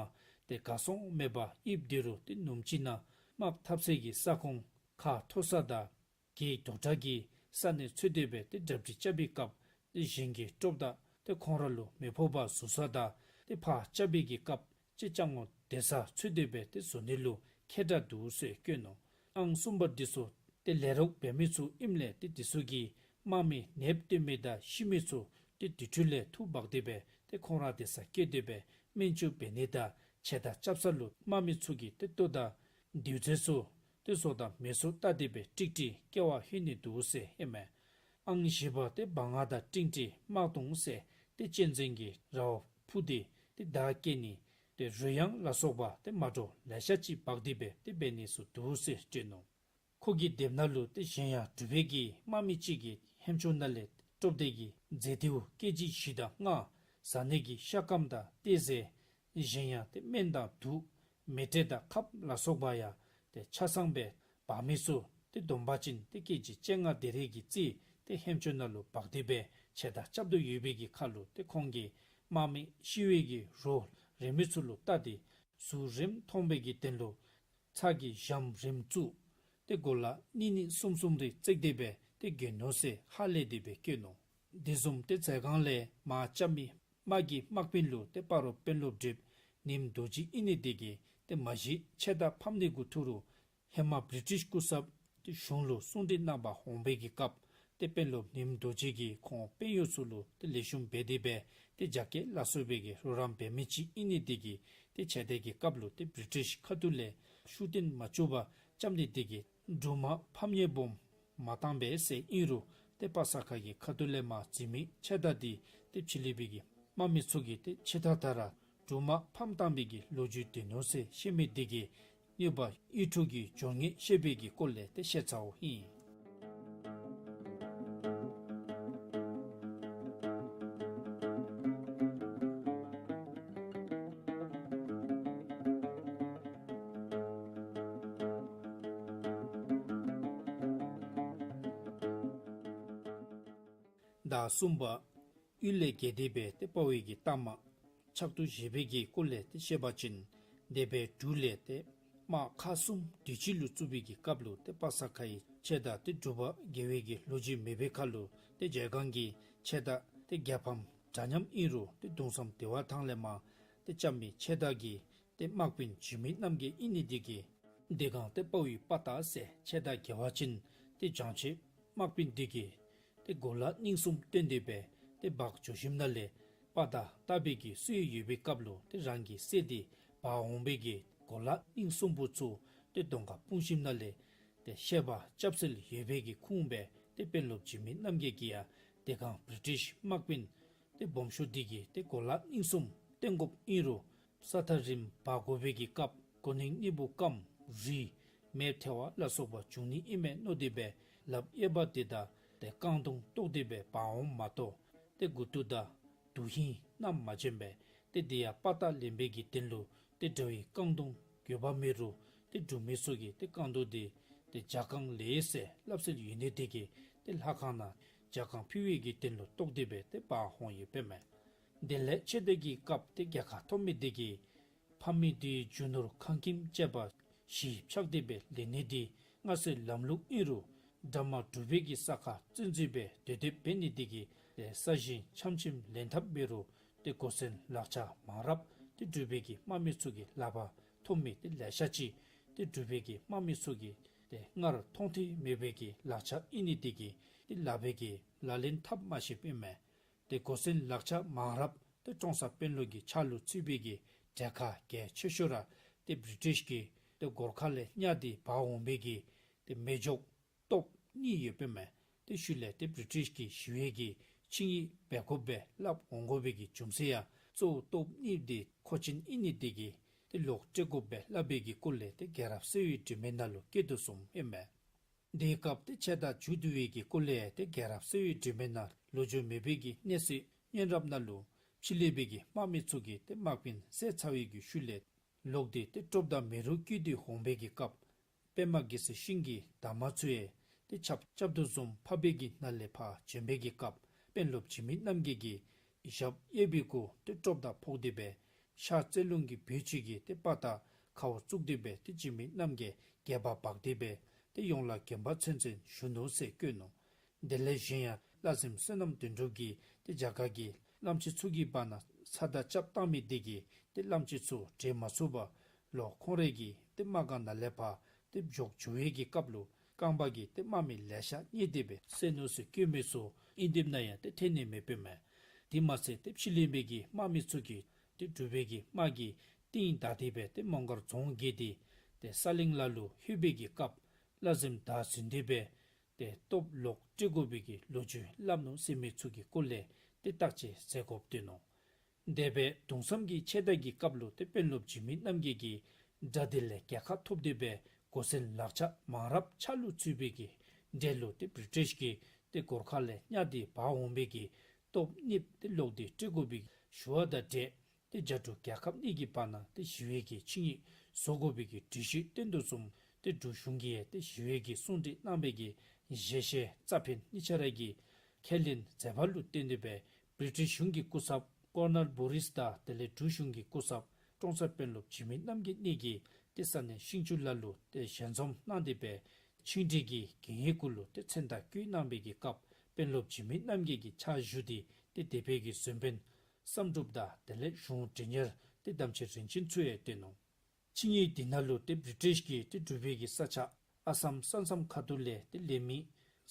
ཏེ་གར་སོང་མེད་པར་དབྱིབས་དེ་རུ་ཏེ་ནུབ་གཅིག་ནང་དམག་འཐབ་སའི་གི་ས་ཁོངས་ཁ་མཐོ་ས་དང་གྱི་དོག་དྲགས་ཀྱི་ས་གནས་འཚོལ་ཏེ་སྦེ་ཏེ་གྲ་སྒྲིག་རྐྱབ་པའི་སྐབས་ ཏེ་གཞན་གྱི་གྲུབ་རྟགས་ཏེ་ཁོང་ར་ལུ་མི་ཕོག་པར་བཟོ་ས་དང་ཏེ་ཕར་རྐྱབ་པའི་གི་སྐབས་ཅིག་ཅང་ངོ་དེ་ས་འཚོལ་ཏེ་སྦེ་ཏེ་བཟོ་ནི་ལུ་མཁས་དྲགས་འདུག་ཟེར་བཀོད་ནུག། ཨང་གསུམ་པ་འདི་ཚུ་ཏེ་ལས་རོགས་འབད་མི་ཚུ་ཨིནམ་ལས་ཏེ་འདི་ཚུ་གིས་དམག་མི་ནདཔ་སྟོན་མི་དང་ཤི་མི་ཚུ་ཏེ་དེ་འཕྲོ་ལས་འཐུ་འབག་སྟེ་སྦེ་ཏེ་ཁོང་ར་དེ་ས་བསྐྱལ་ཏེ་སྦེ་སྨན་བཅོས་འབད་ནི་དང་ཕྱེད་དར་རྐྱབ་ས་ལུ་དམག་མི་ཚུ་གིས་ཏེ་ལྟོ་དང་དུས་ཚོད་ཚུ་ཏེ་བཟོ་དང་མེད་ཚུ་བལྟ་སྟེ་སྦེ་ཀྲིག་ཀྲི་སྐྱེལ་བར་ལྷོད་ནི་འདུག་ཟེར་ཨིན་མས། ཨང་བཞི་པ་ཏེ་བ་ང་དང་ཀྲིང་ཀྲི་དམག་དུང་ཟེར་ཏེ་གཅན་གཟན་གྱི་ར་བ་འཕུར་ཏེ་ཏེ་མདའ་སྐྱེལ་ནི་ཏེ་རུས་ཡང་ལ་སོགས་པ་ཏེ་མ་འདྲཝ་ལེ་ཤ་ཅིག་འབག་སྟེ་སྦེ་ཏེ་འབད་ནི་ཚུ་འདུག་ཟེར་བཀོད་ནུག། ཁོ་གི་དེབ་ནང་ལུ་ཏེ་གཞན་ཡང་འབྲུག་པའི་གི་དམག་མི་ཅིག་གིས་ཧེམ་ཅོ་ནང་ལས་གྲུབ་སྡེ་གི་རྫས་ལྡེའུ་ཀེ་ཇི་བཞི་དང་ལྔ་ཟ་ནི་གི་ཤ་སྐམ་དང་ཏེ་ཟས་གཞན་ཡང་ཏེ་སྨན་དང་དུག་མེ་དྲེག་དང་ཁབ་ལ་སོགས་པ་ཡང་ཏེ་ཆ་ཚང་སྦེ་འབག་མི་ཚུ་ཏེ་བསྡོམས་པ་ཅིན་ཏེ་ཀེ་ཇི་བཅོ་ལྔ་དེ་རེ་གིས་རྩིས་ཏེ་ཧེམ་ཅོ་ནང་ལུ་འབག་སྟེ་སྦེ་ཕྱེད་དར་རྐྱབ་དོ་ཡོད་པའི་གི་ཁར་ལུ་ཏེ་ཁོང་གིས་དམག་མི་ཤི་བའི་གི་རོ་རེག་མི་ཚུ་ལུ་བལྟ་སྟེ་གཟུགས་རིངམོ་མཐོང་བའི་གི་དོན་ལུ་ཚ་གྱང་རིངམོ་བཙུགས། ཏེ་གོ་ལ་གཉིས་གཉིས་གསུམ་གསུམ་རེ་བརྩེགས་ཏེ་སྦེ་ཏེ་གྱོན་ནུག་ཟེར་ཧ་ལས་ཏེ་སྦེ་བཀོད་ནུག། དེ་བཟུམ་ཏེ་མཛད་སྒང་ལས་མར་རྐྱབ་མི་དམག་གི་དམག་དཔོན་ལུ་ཏེ་སྤ་རོ་དཔོན་སློབ་སྒྲིབ་ཉིམ་རྡོ་རྗེ་ཨིན་ནི་དེ་གིས་ཏེ་མ་གཞི་ཕྱེད་དར་ཕམ་ནི་གུ་ཐུག་རུང་ཧེ་མ་བི་རི་ཊིཤ་སྐུ་ཚབ་ཏེ་གཞུང་ལུ་གསུང་གྲོས་གནང་བར་འོང་བའི་གི་སྐབས་ཏེ་དཔོན་སློབ་ཉིམ་རྡོ་རྗེ་གིས་ཁོང་དཔོན་གཡོག་ཚུ་ལུ་ཏེ་ལེགས་ཤོམ་འབད་དེ་སྦེ་ཏེ་རྒྱ་སྐྱེད་ལ་སོགས་པའི་གི་རོགས་རམ་འབད་མི་ཅིག་ཨིན་ནི་དེ་གིས་ཏེ་ཕྱེད་དར་གྱི་སྐབས་ལུ་ཏེ་བི་རི་ཊིཤ་ཁ་ཐུག་ལས་ཤུགས་བཏོན་མ་བཅུག་པར་རྐྱབ་ནི་དེ་གིས་འབྲུག་དམག་ཕམ་ཉེས་སྦོམ་མ་བཏང་པས་ཟེར་ཨིན་རུང་ཏེ་པ་ས་ཁ་གི་ཁ་ཐུག་ལས་མར་འཛིང་མི་ཕྱེད་དར་འདི་ཏེ་ཕྱི་གླིང་པའི་གི་དམག་མི་ཚུ་གིས་ཏེ་ཕྱི་དར་དར་ར་འབྲུག་དམག་ཕམ་བཏང་བའི་གི་ལོ་རྒྱུས་འདི་ནུག་ཟེར་བཤད་མི་འདི་གིས་གནོད་པ་གཡུལ་འཕྲོག་གི་སྦྱོར་ངན་བཤད་པའི་གི་སྐོར་ལས་ཏེ་བཤད་ཚརཝ་ཨིན། ཟླ་གསུམ་པ། གཡུལ་ལས་བརྒལ་ཏེ་སྦེ་ཏེ་དཔའ་བོའི་གི་རྟགས་མ་ཕྱག་ཏུ་བཞེས་པའི་གི་སྐོར་ལས་ཏེ་བཤད་པ་ཅིན་འདས་པའི་འབྲུག་ལས་ཏེ་དམག་ཁག་གསུམ་དུས་གཅིག་ལུ་བཙུགས་པའི་གི་སྐབས་ལུ་ཏེ་པ་ས་ཁ་ཡི་ཕྱེད་དར་ཏེ་འབྲུག་པ་རྒྱལ་བའི་གི་ལོ་རྒྱུས་མེད་པའི་ཁར་ལུ་ཏེ་མཛད་སྒང་གི་ཕྱེད་དར་ཏེ་རྒྱལ་ཕམ་འདྲ་མཉམ་ཨིན་རུང་ཏེ་གདུང་བསམ་བདེ་བ་ཐང་ལས་མར་ཏེ་རྐྱབ་མི་ཕྱེད་དར་གྱི་ཏེ་དམག་དཔོན་འཇིགས་མེད་རྣམ་རྒྱལ་ཨིན་ནི་འདི་གིས་འདི་སྒང་ཏེ་དཔའ་བོའི་དཔའ་རྟགས་ཟེར་ཕྱེད་དར་རྒྱལ་བ་ཅིན་ཏེ་བྱང་ཆེ་དམག་དཔོན་འདི་གིས་ཏེ་གོ་ལ་རྙིང་གསུམ་བཏོན་ཏེ་སྦེ་ཏེ་འབག་འགྱོ་ཞིནམ་ལས་དཔའ་རྟགས་བལྟ་བའི་གི་སྲོལ་ཡོད་པའི་སྐབས་ལུ་ཏེ་རང་གི་སྲས་འདི་འབག་འོང་བའི་གི་གོ་ལ་རྙིང་གསུམ་པོ་ཚུ་ཏེ་གདོང་ཁར་སྤུངས་ཞིནམ་ལས་ཏེ་བཤད་པ་སྐྱབས་སེལ་ཡོད་པའི་གི་ཁུངས་སྦེ་ཏེ་དཔོན་སློབ་འཇིགས་མེད་རྣམ་རྒྱལ་གྱིས་ཡང་དེ་སྒང་བི་རི་ཊིཤ་དམག་དཔོན་ཏེ་སྦོམ་ཤོས་འདི་གིས་ཏེ་གོ་ལ་རྙིང་གསུམ་བཏོན་དགོཔ་ཨིན་རུང་ས་ཐག་རིངམོ་འབག་དགོ་པའི་གི་སྐབས་གོ་ནིང་གཉིས་པོ་སྐམ་རུལ་མེ་ཐལ་བ་ལ་སོགས་པ་འབྱུང་ནི་ཨིན་མས་མནོ་སྟེ་སྦེ་ལགཔ་གཡས་པ་འདི་དང་ཏེ་རྐང་དུང་བཏོགས་ཏེ་སྦེ་འབག་འོངམ་མ་གཏོགས་ཏེ་མགུ་ཏོ་དང་དོན་ཧིང་གནམ་མ་བྱོན་པས། ཏེ་འདི་ཡང་དཔའ་རྟགས་ལེན་པའི་གི་དོན་ལུ་ཏེ་དགྲ་བོའི་རྐང་དུང་དགོས་པ་མེད་རུང་ཏེ་འབྲུག་མི་ཚུ་གིས་ཏེ་རྐང་དུང་འདི་ཏེ་ཇ་རྐང་ལས་ཟེར་སླབ་སྲོལ་ཡོད་ནི་དེ་གིས་ཏེ་ལྷ་ཁང་ནང་ཇ་རྐང་ཕུལ་བའི་གི་དོན་ལུ་གཏོགས་ཏེ་སྦེ་ཏེ་འབག་འོང་ཡོདཔ་མས། དེ་ལས་ཕྱེད་དར་གྱི་སྐབས་ཏེ་རྒྱལ་ཁ་ཐོབ་མི་དེ་གིས་ཕམ་མི་དེའི་རྒྱུ་ནོར་ཁང་ཁྱིམ་བཅས་པ་གཞི་བཅག་སྟེ་སྦེ་ལེན་ནི་འདི་སྔར་སྲོལ་ལམ་ལུགས་ཨིན་རུང་དགྲ་དམག་འབྲུག་པའི་གི་ས་ཁར་བཙན་འཛུལ་སྦེ་སྡོད་སྡོདཔ་འབད་ནི་དེ་གིས་ཏེ་ས་ཞིང་ཆམ་ཆིམ་ལེན་ཐབས་འབད་རུང་ཏེ་གོ་ཟན་ལག་ཆ་མང་རབས་ཏེ་འབྲུག་པའི་གི་དམག་མི་ཚུ་གི་ལག་པར་ཐོབ་མི་ཏེ་ལེ་ཤ་ཅིག་ཏེ་འབྲུག་པའི་གི་དམག་མི་ཚུ་གིས་ཏེ་སྔར་མཐོང་ཐོས་མེད་པའི་གི་ལག་ཆ་ཨིན་ནི་དེ་གིས་ཏེ་ལག་པའི་གི་ལག་ལེན་འཐབ་མ་ཤེསཔ་ཨིན་མས། ཏེ་གོ་ཟན་ལག་ཆ་མང་རབས་ཏེ་ཀྲོང་གསར་དཔོན་སློབ་ཀྱི་ཕྱག་ལུ་ཚུད་པའི་གི་གྲལ་ཁར་གལ་ཆེ་ཤོས་ར་ཏེ་བི་རི་ཊིཤ་གི་ཏེ་གོར་ཁ་ལས་བརྙ་སྟེ་འབག་འོང་བའི་གི་ཏེ་མེ་སྒྱོགས་སྟོབས་གཉིས་ཡོདཔ་མས། ཏེ་ཤུལ་ལས་ཏེ་བི་རི་ཊིཤ་གི་ཞི་བའི་གི་ཆིངས་ཡིག་འབད་དགོཔ་སྦེ་སླབ་འོང་དགོ་པའི་གི་རྒྱུ་མཚན་ཡང་གཙོ་བོ་སྟོབས་གཉིས་འདི་མཁོ་ཅན་ཨིན་ནི་དེ་གིས་ཏེ་ལོག་སྤྲོད་དགོཔ་སྦེ་སླབ་པའི་གི་སྐོར་ལས་ཏེ་རྒྱལ་རབས་གསལ་བའི་དྲི་མེད་ནང་ལུ་བཀོད་དོ་བཟུམ་ཨིན་མས། དེའི་སྐབས་ཏེ་ཕྱེད་དར་མཇུག་བསྡུ་བའི་གི་སྐོར་ལས་ཏེ་རྒྱལ་རབས་གསལ་བའི་དྲི་མེད་ནང་ལོ་རྒྱུས་མེད་པའི་གི་གནས་ཚུལ་སྙན་རབས་ནང་ལུ་ཕྱི་གླིང་པའི་གི་དམག་མི་ཚུ་གིས་ཏེ་དམག་དཔོན་བསད་ཚར་བའི་གི་ཤུལ་ལས་ལོག་སྟེ་ཏེ་གྲུབ་རྟགས་མེད་རུང་བཀོད་དེ་འོང་བའི་གི་སྐབས་པདྨ་གེ་སར་ཤིང་གི་འདབ་མ་ཚུ་ཡང་ཏེ་ཆརཔ་རྐྱབ་དོ་བཟུམ་འཕགས་པའི་གི་ནང་ལས་ཕར་བྱོན་པའི་གི་སྐབས་དཔོན་སློབ་འཇིགས་མེད་རྣམ་རྒྱལ་གྱི་ཞབས་གཡས་པའི་གུ་ཏེ་གྲུབ་རྟགས་ཕོག་སྟེ་སྦེ་ཤར་རྩེ་ལུང་གི་བོད་ཅིག་གི་ཏེ་དཔའ་རྟགས་ཁ་བ་བཙུགས་ཏེ་སྦེ་ཏེ་འཇིགས་མེད་རྣམ་རྒྱལ་རྒྱལ་བ་འབག་སྟེ་སྦེ་ཏེ་ཡོངས་ལ་དགོན་པ་ཚུན་ཚོད་བཞུགས་ནུག་ཟེར་བཀོད་ནུག། དེ་ལས་གཞན་ཡང་ བླ་གཟིམ་བསོད་ནམས་དོན་གྲུབ་ཀྱིས་ཏེ་རྒྱ་གར་གྱི་བླམ་ཆེན་ཚུ་གི་བར་ན་ས་བརྡ་རྐྱབ་བཏང་མི་དེ་གིས་ཏེ་བླམ་ཆེན་ཚུ་བྲོས་མ་ཚུགས་པར་ལོག་ཁོང་རའི་གི་ཏེ་དམག་སྒར་ནང་ལས་ཕར་ཏེ་བྱོག་འགྱོ་བའི་གི་སྐབས་ལུ་རྐང་པ་གི་ཏེ་དམག་མི་ལེ་ཤ་རྙེད་དེ་སྦེ་བསད་ནུག་ཟེར་བཀོད་མི་ཚུ་ཨིན་དེ་ན་ཡང་ཏེ་འཐོན་ནི་མེདཔ་མས། དེ་མ་ཚད་ཏེ་ཕྱི་གླིང་པའི་གི་དམག་མི་ཚུ་གིས་ཏེ་འབྲུག་པའི་གི་དམག་གི་རྟིང་བདའ་སྟེ་སྦེ་ཏེ་མོང་སྒར་རྫོང་བརྒལ་ཏེ་ཏེ་ས་གླིང་ལ་ལུ་ལྷོད་པའི་གི་སྐབས་བླ་གཟིམ་བདའ་ཟུན་ཏེ་སྦེ་ཏེ་སྟོབས་ལོག་སྤྲོད་དགོ་པའི་གི་ལོ་རྒྱུས་སླབ་ནུག་ཟེར་མི་ཚུ་གི་སྐོར་ལས་ཏེ་བརྟག་དཔྱད་མཛད་དགོཔ་སྟོན་ནུག། དེ་སྦེ་གདུང་བསམ་གྱི་ཆེ་མཐའ་གི་སྐབས་ལུ་ཏེ་དཔོན་སློབ་འཇིགས་མེད་རྣམ་རྒྱལ་གྱིས་དགྲ་སྡེ་ལས་རྒྱལ་ཁ་ཐོབ་སྟེ་སྦེ་གོ་གསོན་ལག་ཆ་མང་རབས་ཕྱག་ལུ་ཚུད་པའི་གི་འབྲས་ལུ་ཏེ་བི་རི་ཊིཤ་གི་ཏེ་གོར་ཁ་ལས་བརྙ་སྟེ་འབག་འོང་པའི་གི་སྟོབས་གཉིསཔ་ཏེ་ལོག་སྟེ་སྤྲོད་དགོ་པའི་ཞུ་བ་དང་འབྲེལ་ཏེ་རྒྱ་འབྲུག་རྒྱལ་ཁབ་གཉིས་ཀྱི་བར་ན་ཏེ་ཞི་བའི་གི་ཆིངས་ཡིག་བཟོ་དགོ་པའི་གི་གྲོས་གཞི་བཏོན་དོ་བཟུམ་ཏེ་འབྲུག་གཞུང་གིས་ཡང་ཏེ་ཞི་བའི་གི་གསུང་གྲོས་གནང་བའི་གི་ཞལ་ཤེས་རྩ་ཕན་གཉིས་ཆ་ར་གིས་ཁས་ལེན་མཛད་པ་ལུ་བརྟེན་ཏེ་སྦེ་བི་རི་ཊིཤ་གཞུང་གི་སྐུ་ཚབ་ཀོར་ནར་བོ་རིས་དང་དེ་ལས་འབྲུག་གཞུང་གི་སྐུ་ཚབ་ཀྲོང་གསར་དཔོན་སློབ་འཇིགས་མེད་རྣམ་རྒྱལ་གཉིས་ཀྱིས་ཏེ་ས་གནས་ཤིང་ཆུ་ལ་ལུ་ཏེ་ཞལ་འཛོམས་གནང་སྟེ་སྦེ་ཆིངས་འགྲིག་གི་གན་ཡིག་གུ་ལུ་ཏེ་མཚན་རྟགས་བཀོད་གནང་བའི་གི་སྐབས་དཔོན་སློབ་འཇིགས་མེད་རྣམ་རྒྱལ་གྱི་ཕྱག་ཞུ་སྟེ་ཏེ་སྡེ་པའི་གི་གཞོན་དཔོན་བསམ་གྲུབ་དང་དེ་ལས་གཞུང་མགྲིན་གཉེར་ཏེ་དམ་ཆོས་རིན་ཆེན་ཚུ་ཡང་བསྟེན་ནུག། ཆིངས་ཡིག་དེ་ནང་ལུ་ཏེ་བི་རི་ཊིཤ་གིས་ཏེ་འབྲུག་པའི་གི་ས་ཆ་ཨ་སམ་ས་མཚམས་ཁ་ཐུག་ལས་ཏེ་ལེན་མི་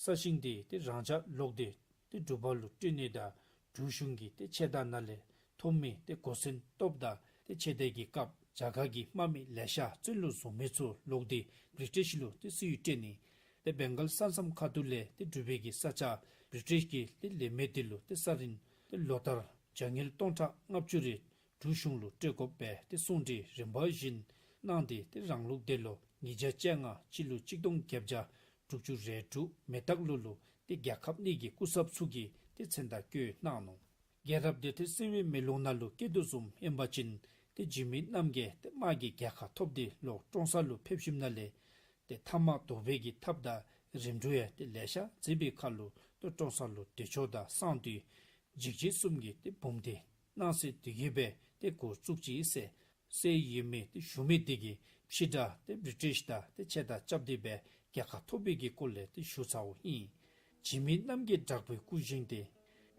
ས་ཞིང་དེ་ཏེ་རང་འཇགས་ལོག་སྟེ་ཏེ་འབྲུག་པ་ལུ་སྤྲོད་ནི་དང་འབྲུག་གཞུང་གི་ཏེ་ཆེ་མཐའ་ནང་ལས་ཐོབ་མི་ཏེ་གོ་གསོན་སྟོབས་དང་ཏེ་ཆེ་མཐའ་གི་སྐབས་རྒྱ་གར་གྱི་དམག་མི་ལེ་ཤ་བཙོན་ལུ་བཟུང་མི་ཚུ་ལོག་སྟེ་བི་རི་ཊིཤ་ལུ་ཏེ་བསུ་ཡིག་སྤྲོད་ནི། ཏེ་བེང་གཱལ་ས་མཚམས་ཁ་ཐུག་ལས་ཏེ་འབྲུག་པའི་གི་ས་ཆ་བི་རི་ཊིཤ་གིས་ཏེ་ལེན་མི་དེ་ལུ་ཏེ་ས་རིན་ཏེ་ལོ་ལྟར་བྱ་དངུལ་སྟོང་ཕྲག་ལྔ་བཅུ་རེ་འབྲུག་གཞུང་ལུ་སྤྲོད་དགོཔ་སྦེ་ཏེ་གསུང་གྲོས་རིམ་པ་བཞིན་གནང་སྟེ་ཏེ་རང་ལུགས་དེ་ལུ་ཉིས་བརྒྱ་བཅོ་ལྔ་སྤྱི་ལོ་གཅིག་སྟོང་བརྒྱད་བརྒྱ་དྲུག་ཅུ་རེ་དྲུག་མེ་སྟག་ལོ་ལུ་ཏེ་རྒྱལ་ཁབ་གཉིས་ཀྱི་སྐུ་ཚབ་ཚུ་གིས་ཏེ་མཚན་རྟགས་བཀོད་གནང་ནུག། རྒྱལ་རབས་དེ་ཏེ་སིལ་བའི་མེ་ལོང་ནང་ལུ་བཀོད་དོ་བཟུམ་ཨིན་པ་ཅིན་ཏེ་འཇིགས་མེད་རྣམ་རྒྱལ་ཏེ་དམག་གི་རྒྱལ་ཁ་ཐོབ་སྟེ་ལོག་ཀྲོང་གསར་ལུ་ཕེབས་ཞིནམ་ན་ལས་ཏེ་མཐའ་དམག་བཟློག་པའི་གི་ཐབས་དང་རིམ་གྲོ་ཡང་ཏེ་ལེ་ཤ་མཛད་པའི་ཁར་ལུ་ཏེ་ཀྲོང་གསར་ལུ་བདེ་མཆོག་དང་གསང་འདུས་འཇིགས་བྱེད་གསུམ་གྱི་ཏེ་འབུམ་སྡེ་སྣང་གསལ་དུས་ཀྱི་སྦེ་ཏེ་འགོ་བཙུགས་ཅི་ཟེར་གསལ་ཡོད་མི་ཏེ་ཞུ་མི་དེ་གིས་ཕྱི་དྲག་ཏེ་བི་རི་ཊིཤ་དང་ཏེ་ཆེ་མཐའ་རྐྱབ་སྟེ་སྦེ་རྒྱལ་ཁ་ཐོབ་པའི་གི་སྐོར་ལས་ཏེ་ཞུ་ཚརཝ་ཨིན། འཇིགས་མེད་རྣམ་རྒྱལ་དྲག་པོའི་སྐུ་བཞེངས་ཏེ།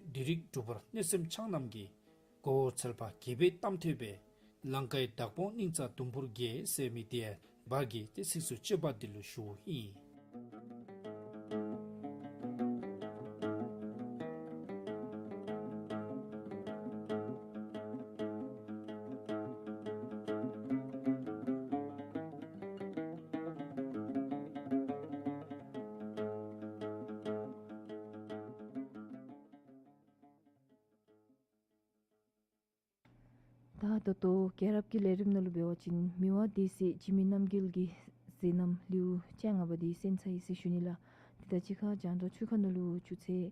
བདུད་རིགས་འབྲུག་པར་གནོད་སེམས་འཆང་རྣམས་ཀྱིས། མགོ་བོ་ཚལ་པ་རྒྱལ་པོའི་གཏམ་ཐོས་པས། ལང་ཀའི་བདག་པོ་སྙིང་རྩ་དུམ་བུར་བརྒྱལ། ཟེར་མི་དེ་བར་གྱི་ཏེ་ཚིགས་སུ་བཅད་པ་དེ་ལུ་ཞུཝ་ཨིན། ད་ད་ལྟོ་རྒྱལ་རབས་ཀྱི་ལས་རིམ་ནང་ལུ་འབད་བ་ཅིན་མི་དབང་སྡེ་སྲིད་འཇིགས་མེད་རྣམ་རྒྱལ་གྱི་མཛད་རྣམ་ལེའུ་བཅོ་ལྔ་པ་དེ་གསན་ཚར་ཡི་ཟེར་ཞུ་ནི་ལགས། དེ་ད་ཅི་ཁར་རྒྱང་བསྒྲགས་ཆུ་ཁ་ནང་ལུ་ཆུ་ཚོད་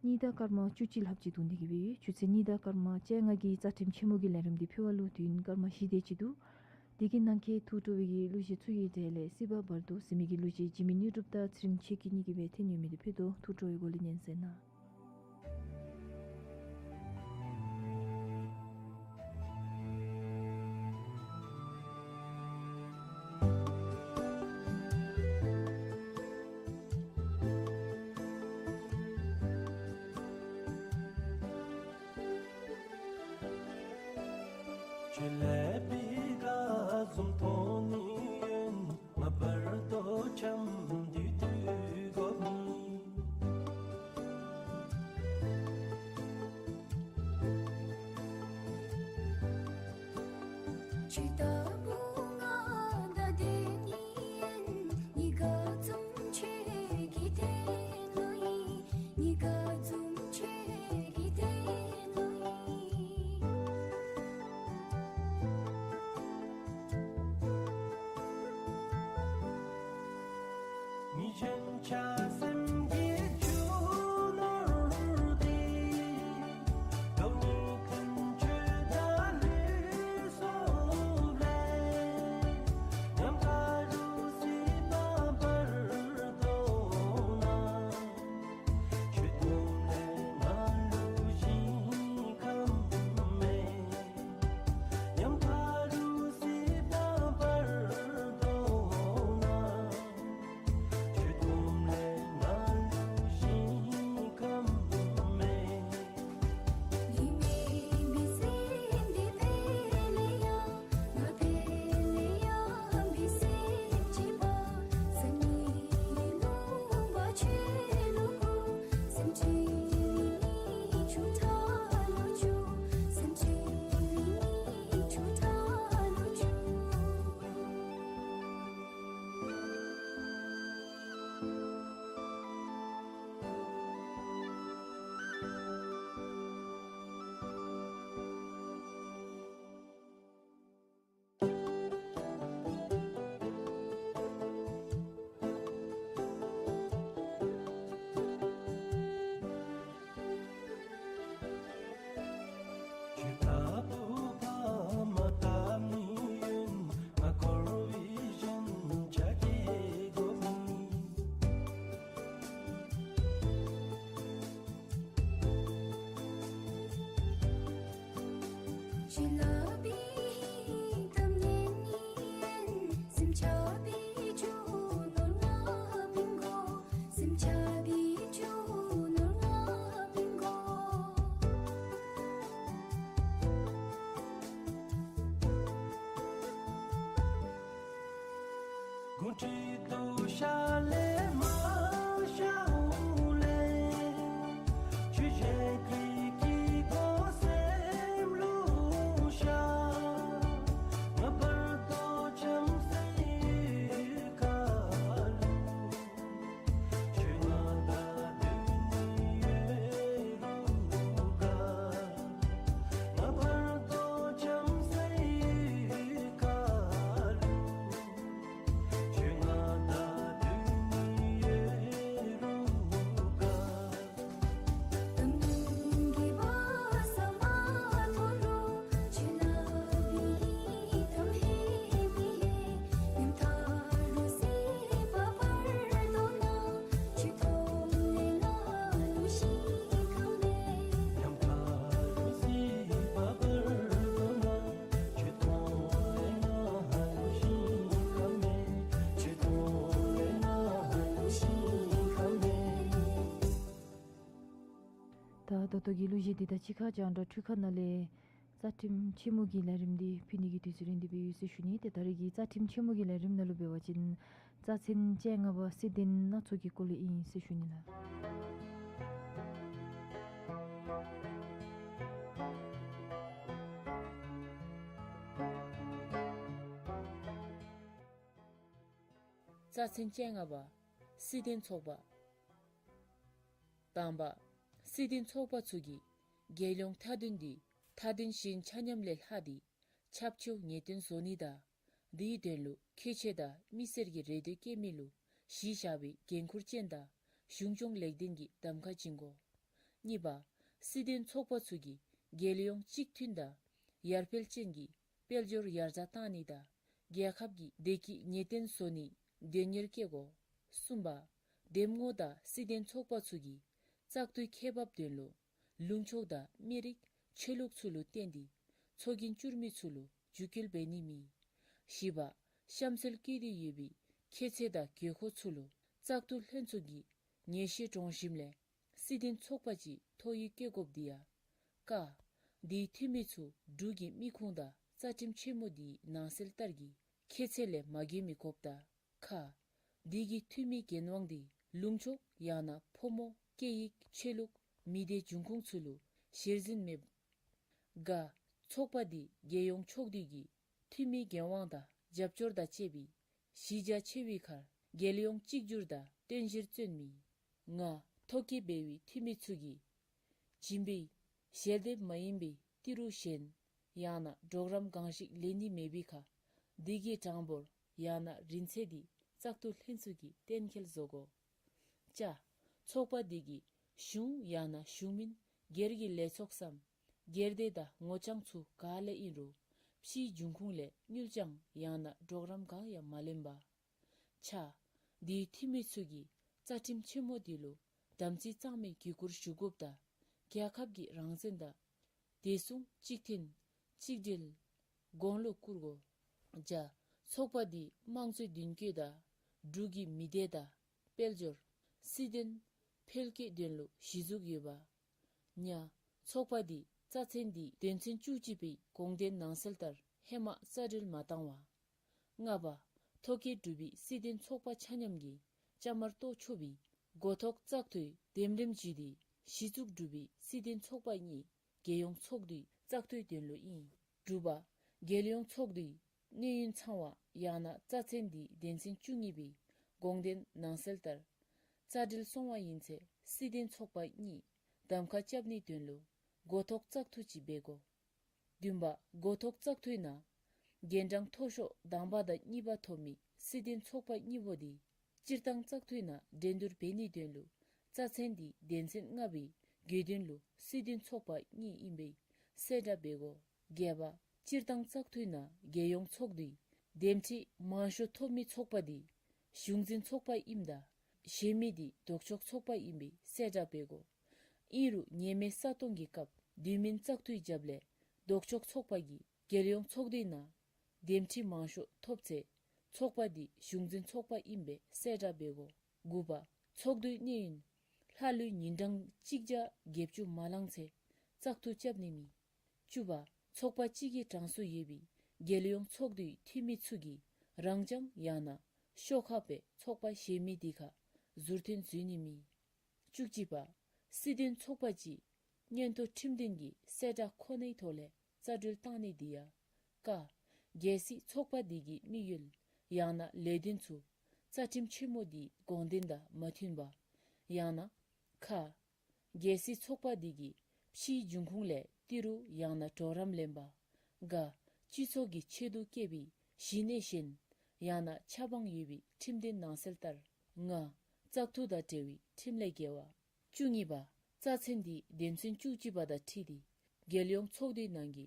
གཉིས་དང་སྐར་མ་བཅུ་གཅིག་ལྷགཔ་ཅིག་འདུག་སྟེ་གི་སྦེ་ཡོད། ཆུ་ཚོད་གཉིས་དང་སྐར་མ་བཅོ་ལྔ་གི་རྩ་ཁྲིམས་ཆེན་མོ་གི་ལས་རིམ་དེ་ཕུལ་བ་ལུ་དུས་ཡུན་སྐར་མ་བཞི་དེ་ཅིག་འདུག། དེ་གི་ནང་འཁོད་ཐུགས་སྤྲོ་བའི་གི་གླུ་གཞས་ཚུ་གི་གྲས་ལས་སྲིད་པ་བར་དོ་ཟེར་མི་གི་གླུ་གཞས་འཇིགས་མེད་དངོས་གྲུབ་དང་ཚེ་རིང་མཆོག་གི་གཉིས་ཀྱིས་སྦེ་འཐེན་ཡོད་མི་དེ་ཕུལ་དོ། ཐུགས་སྤྲོ་བའི་སྒོ་ལས་ཉན་གསན་གནང་། ཁྱོད་ལས་པའི་དགའ་འཛུམ་མཐོང་ནི་ཡོད། མ་བར་དོ་འཆམ་དུས་དུས་དགོ་ནི། ཁྱོད་ལྟ་བུ་ང་དང་དེ་ནི་ཡིན། གཉིས་ཀ་འཛུམ་ཆེ་གི་དེ་ནོ་ཡིན། གཉིས་ཀ་འཛུམ་ཆེ་གི་དེ་ནོ་ཡིན། ད་ད་ལྟོ་གི་གླུ་གཞས་འདི་དང་གཅིག་ཁར་རྒྱང་བསྒྲགས་འཕྲུལ་ཁང་ནང་ལས་རྩ་ཁྲིམས་ཆེན་མོ་གི་ལས་རིམ་འདི་ཕུལ་ནི་གི་དུས་ཚོད་རན་འདི་འབད་ཡོད་ཟེར་ཞུ་ནི། ཏེ་ད་རེས་ཀྱི་རྩ་ཁྲིམས་ཆེན་མོ་གི་ལས་རིམ་ནང་ལུ་འབད་བ་ཅིན་རྩ་ཚན་བཅོ་ལྔ་པ་སྲིད་དོན་སྣ་ཚོགས་ཀྱི་སྐོར་ལས་ཨིན་ཟེར་ཞུ་ནི་ལགས། རྩ་ཚན་བཅོ་ལྔ་པ། སྲིད་དོན་ཚོགས་པ། དང་པ། སྲིད་དོན་ཚོགས་པ་ཚུ་གིས་རྒྱལ་ཡོངས་མཐའ་དོན་འདི་མཐའ་དོན་གཞན་ཆ་མཉམ་ལས་ལྷག་སྟེ་ཁྱབ་ཆེཝ་ངེས་གཏན་བཟོ་ནི་དང་དེའི་དོན་ལུ་ཁྱད་ཆོས་དང་མི་སེར་གྱི་རེ་འདོད་སྐྱེད་མི་ལུ་གཞི་བཞག་པའི་འགན་ཁུར་ཅན་དང་གཞུང་སྐྱོང་ལེགས་ལྡན་གྱི་གདམ་ཁ་བྱིན་དགོ། གཉིས་པ། སྲིད་དོན་ཚོགས་པ་ཚུ་གིས་རྒྱལ་ཡོངས་གཅིག་མཐུན་དང་ཡར་འཕེལ་ཅན་གྱི་དཔལ་འབྱོར་ཡར་རྒྱས་གཏང་ནི་དང་རྒྱལ་ཁབ་ཀྱི་བདེ་སྐྱིད་ངེས་གཏན་བཟོ་ནིའི་དོན་གཉེར་བསྐྱེད་དགོ། གསུམ་པ། འདེམས་ངོ་དང་སྲིད་དོན་ཚོགས་པ་ཚུ་གིས་བཙག་འཐུའི་ཁེ་འབབ་དོན་ལུ་ལུང་ཕྱོགས་དང་མི་རིགས་ཆོས་ལུགས་ཚུ་ལུ་བརྟེན་ཏེ་ཚོགས་རྒྱན་བསྐྱུར་མི་ཚུ་ལུ་འཇུག་སྐུལ་འབད་ནི་མེད། བཞི་པ། གཤམ་གསལ་བཀོད་དེ་ཡོད་པའི་ཁྱད་ཚད་དང་དགོས་མཁོ་ཚུ་ལུ་བཙག་འཐུ་ལྷན་ཚོགས་ཀྱིས་ངེས་ཤེས་འདྲོངས་ཞིནམ་ལས་སྲིད་དོན་ཚོགས་པ་ཅིག་ཐོ་ཡིག་བཀོད་དགོཔ་འདི་ཡང་། ཀ། དེའི་འཐུས་མི་ཚུ་འབྲུག་གི་མི་ཁུངས་དང་རྩ་ཁྲིམས་ཆེན་མོ་འདིའི་ནང་གསལ་ལྟར་གྱི་ཁྱད་ཚད་ལས་མ་བརྒལ་མི་དགོཔ་དང་། ཁ། དེ་གི་འཐུས་མི་འགན་དབང་འདི་ལུང་ཕྱོགས་ཡང་ན་ཕོ་མོ་སྐད་ཡིག་ཆོས་ལུགས་མི་སྡེ་འབྱུང་ཁུངས་ཚུ་ལུ་ཤེར་འཛིན་མེད། ག། ཚོགས་པ་འདི་རྒྱལ་ཡོངས་ཕྱོགས་བསྡུས་ཀྱི་འཐུས་མི་འགན་དབང་དང་རྒྱབ་སྐྱོར་དང་བཅས་པའི་གཞི་རྒྱ་ཆེ་བའི་ཁར་རྒྱལ་ཡོངས་གཅིག་གྱུར་དང་བརྟན་གཞིར་བརྩོན་མི། ང་། ཐོ་བཀོད་འབད་བའི་འཐུས་མི་ཚུ་གིས་བྱིན་པའི་ཞལ་འདེབས་མ་ཡིན་པའི་ཏི་རུ་གཞན་ཡང་ན་གྲོགས་རམ་གང་ཞིག་ལེན་ནི་མེད་པའི་ཁར་དེ་གི་གྲངས་འབོར་ཡང་ན་རིན་ཚད་འདི་བཙག་འཐུ་ལྷན་ཚོགས་ཀྱིས་གཏན་འཁེལ་བཟོ་དགོ། ཅ། ཚོགས་པ་འདི་གིས་གཞུང་ཡང་ན་གཞུང་མིན་སྒེར་གྱི་ལས་ཚོགས་སམ་སྒེར་སྡེ་དང་ངོ་རྐྱང་ཚུ་ག་ལས་ཨིན་རུང་ཕྱིའི་འབྱུང་ཁུངས་ལས་དངུལ་རྐྱང་ཡང་ན་གྲོགས་རམ་གང་ཡང་མ་ལེན་པ། ཆ། དེའི་འཐུས་མི་ཚུ་གིས་རྩ་ཁྲིམས་ཆེན་མོ་འདི་ལུ་དམ་ཚིག་གཙང་མའི་གུས་བཀུར་ཞུ་དགོཔ་དང་རྒྱལ་ཁབ་ཀྱི་རང་བཙན་དང་བདེ་སྲུང་གཅིག་མཐུན་གཅིག་སྒྲིལ་དགུང་ལོ་བཀུར་དགོ། ཇ། ཚོགས་པ་འདི་དམངས་གཙོའི་མདུན་སྐྱོད་དང་འབྲུག་གི་མི་སྡེ་དང་དཔལ་འབྱོར་སྲིད་དོན་འཕེལ་རྒྱས་དོན་ལུ་གཞི་བཙུགས་ཡོད་པ། ཉ། ཚོགས་པ་འདི་རྩ་ཚན་འདི་དོན་ཚན་བཅུ་གཅིག་པའི་དགོངས་དོན་ནང་གསལ་ལྟར་ཧེ་མ་རྩ་འགྲུལ་མ་བཏང་བ། ལྔ་པ། ཐོ་བཀོད་གྲུབ་པའི་སྲིད་དོན་ཚོགས་པ་ཆ་མཉམ་གྱིས་བཅའ་མར་གཏོགས་ཆོག་པའི་འགོ་ཐོག་བཙག་འཐུའི་འདེམས་རིམ་བརྒྱུད་དེ་གཞི་བཙུགས་གྲུབ་པའི་སྲིད་དོན་ཚོགས་པ་གཉིས་རྒྱལ་ཡོངས་ཚོགས་འདུའི་བཙག་འཐུའི་དོན་ལུ་ཨིན། དྲུག་པ། རྒྱལ་ཡོངས་ཚོགས་འདུའི་གནས་ཡུན་ཚང་བ་ཡང་ན་རྩ་ཚན་འདིའི་དོན་ཚན་བཅུ་གཉིས་པའི་དགོངས་དོན་ནང་གསལ་ལྟར་རྩ་འགྲུལ་སོང་བ་ཡིན་ཚེ་སྲིད་དོན་ཚོགས་པ་གཉིས་གདམ་ཁ་རྐྱབ་ནིའི་དོན་ལུ་འགོ་ཐོག་བཙག་འཐུ་ཅིག་འབད་དགོ། བདུན་པ། འགོ་ཐོག་བཙག་འཐུའི་ནང་རྒན་གྲངས་མཐོ་ཤོས་དང་པ་དང་གཉིས་པ་ཐོབ་མི་སྲིད་དོན་ཚོགས་པ་གཉིས་པོ་འདི་སྤྱིར་བཏང་བཙག་འཐུའི་ནང་འགྲན་བསྡུར་འབད་ནིའི་དོན་ལུ་རྩ་ཚན་འདིའི་དོན་ཚན་ལྔ་པའི་དགོས་འདུན་ལུ་སྲིད་དོན་ཚོགས་པ་གཉིས་ཨིན་པའི་གསལ་བསྒྲགས་འབད་དགོ། བརྒྱད་པ། སྤྱིར་བཏང་བཙག་འཐུའི་ནང་རྒྱལ་ཡོངས་ཚོགས་འདུའི་འདེམས་ཁྲི་མང་ཤོས་ཐོབ་མི་ཚོགས་པ་འདི་གཞུང་འཛིན་ཚོགས་པ་ཨིནམ་ད་གཞན་མི་འདི་ལྡོག་ཕྱོགས་ཚོགས་པ་ཨིན་པའི་གསལ་བསྒྲགས་འབད་དགོ། ཨིན་རུང་ཉེས་མེད་ས་སྟོང་གི་སྐབས་དུས་མིན་བཙག་འཐུའི་རྒྱབ་ལས་ ལྡོག་ཕྱོགས་ཚོགས་པ་གིས་རྒྱལ་ཡོངས་ཚོགས་འདུའི་ནང་འདེམས་ཁྲི་མང་ཤོས་ཐོབ་ཚེ་ཚོགས་པ་འདི་གཞུང་འཛིན་ཚོགས་པ་ཨིན་པའི་གསལ་བསྒྲགས་འབད་དགོ། དགུ་པ། ཚོགས་འདུའི་གནས་ཡུན་ལྷག་ལུས་ཉིན་གྲངས་གཅིག་བརྒྱ་བརྒྱད་ཅུ་མ་ལང་ཚེ་བཙག་འཐུ་རྐྱབ་ནི་མེད། བཅུ་པ། ཚོགས་པ་གཅིག་གི་གྲངས་སུ་ཡོད་པའི་རྒྱལ་ཡོངས་ཚོགས་འདུའི་འཐུས་མི་ཚུ་གིས་རང་རྐྱང་ཡང་ན་ཤོག་ཁག་སྦེ་ཚོགས་པ་གཞན་མི་དེ་ཁར་ཟུར་འཐེན་འཛུལ་ནི་མེད། བཅུ་གཅིག་པ། སྲིད་དོན་ཚོགས་པ་ཅིག་མངོན་མཐོ་ཁྲིམས་དོན་གྱི་གསལ་བསྒྲགས་ཁོ་ནའི་ཐོག་ལས་རྩ་འགྲུལ་བཏང་ནི་དེ་ཡང་། ཀ། གལ་སྲིད་ཚོགས་པ་དེ་གི་དམིགས་ཡུལ་ཡང་ན་ལས་དོན་ཚུ་རྩ་ཁྲིམས་ཆེན་མོ་དེའི་དགོངས་དོན་དང་མ་མཐུན་པ། ཡང་ན། ཁ། གལ་སྲིད་ཚོགས་པ་དེ་གིས་ཕྱིའི་འབྱུང་ཁུངས་ལས་ཏི་རུ་ཡང་ན་གྲོགས་རམ་ལེན་པ། ག། སྤྱི་ཚོགས་ཀྱི་ཆེད་དུ་བསྐྱེད་པའི་གཞི་གནས་གཞན་ཡང་ན་ཆ་སྤང་ཡོད་པའི་ཁྲིམས་དོན་ནང་གསལ་ལྟར། ལྔ། བཙག་འཐུ་དང་འབྲེལ་བའི་ཁྲིམས་ལས་འགལ་བ། བཅུ་གཉིས་པ། རྩ་ཚན་འདི་དོན་ཚན་བཅུ་གཅིག་པ་དང་འཁྲིལ་ཏེ་རྒྱལ་ཡོངས་ཚོགས་འདུའི་ནང་གི་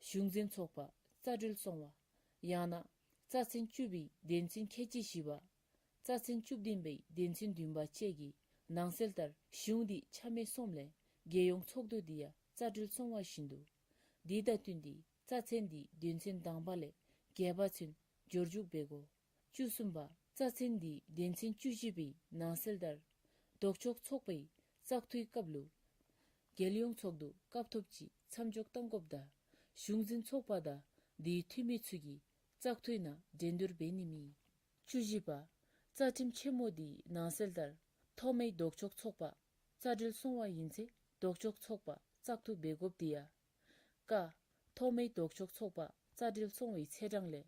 གཞུང་འཛིན་ཚོགས་པ་རྩ་འགྲུལ་སོང་བ། ཡང་ན་རྩ་ཚན་བཅུ་པའི་དོན་ཚན་ཁལ་གཅིག་བཞི་པ། རྩ་ཚན་བཅུ་བདུན་པའི་དོན་ཚན་བདུན་པ་བཅས་ཀྱི་ནང་གསལ་ལྟར་གཞུང་འདི་ཆ་མེད་སོངམ་ལས་རྒྱལ་ཡོངས་ཚོགས་འདུ་འདི་ཡང་རྩ་འགྲུལ་སོང་བ་བཞིན་དུ། དེ་དང་བསྟུན་ཏེ་རྩ་ཚན་འདི་དོན་ཚན་དང་པ་ལས་བརྒྱད་པ་ཚུན་འབྱོར་འཇུག་འབད་དགོ། བཅུ་གསུམ་པ། རྩ་ཚན་འདི་དོན་ཚན་བཅུ་བཞི་པའི་ནང་གསལ་ལྟར་ལྡོག་ཕྱོགས་ཚོགས་པའི་བཙག་འཐུའི་སྐབས་ལུ་རྒྱལ་ཡོངས་ཚོགས་འདུ་སྐབས་ཐོབ་ཅིག་མཚམས་འཇོག་གཏང་དགོཔ་དང་གཞུང་འཛིན་ཚོགས་པ་དང་དེའི་འཐུས་མི་ཚུ་གིས་བཙག་འཐུའི་ནང་འགྲན་བསྡུར་འབད་ནི་མེད། བཅུ་བཞི་པ། རྩ་ཁྲིམས་ཆེན་མོ་དེའི་ནང་གསལ་ལྟར་ཐོག་མའི་ལྡོག་ཕྱོགས་ཚོགས་པ་རྩ་འགྲུལ་སོང་བ་ཨིན་ཚེ་ལྡོག་ཕྱོགས་ཚོགས་པ་བཙག་འཐུ་འབད་དགོཔ་དེ་ཡང་། ཀ། ཐོག་མའི་ལྡོག་ཕྱོགས་ཚོགས་པ་རྩ་འགྲུལ་སོང་བའི་ཚེས་གྲངས་ལས་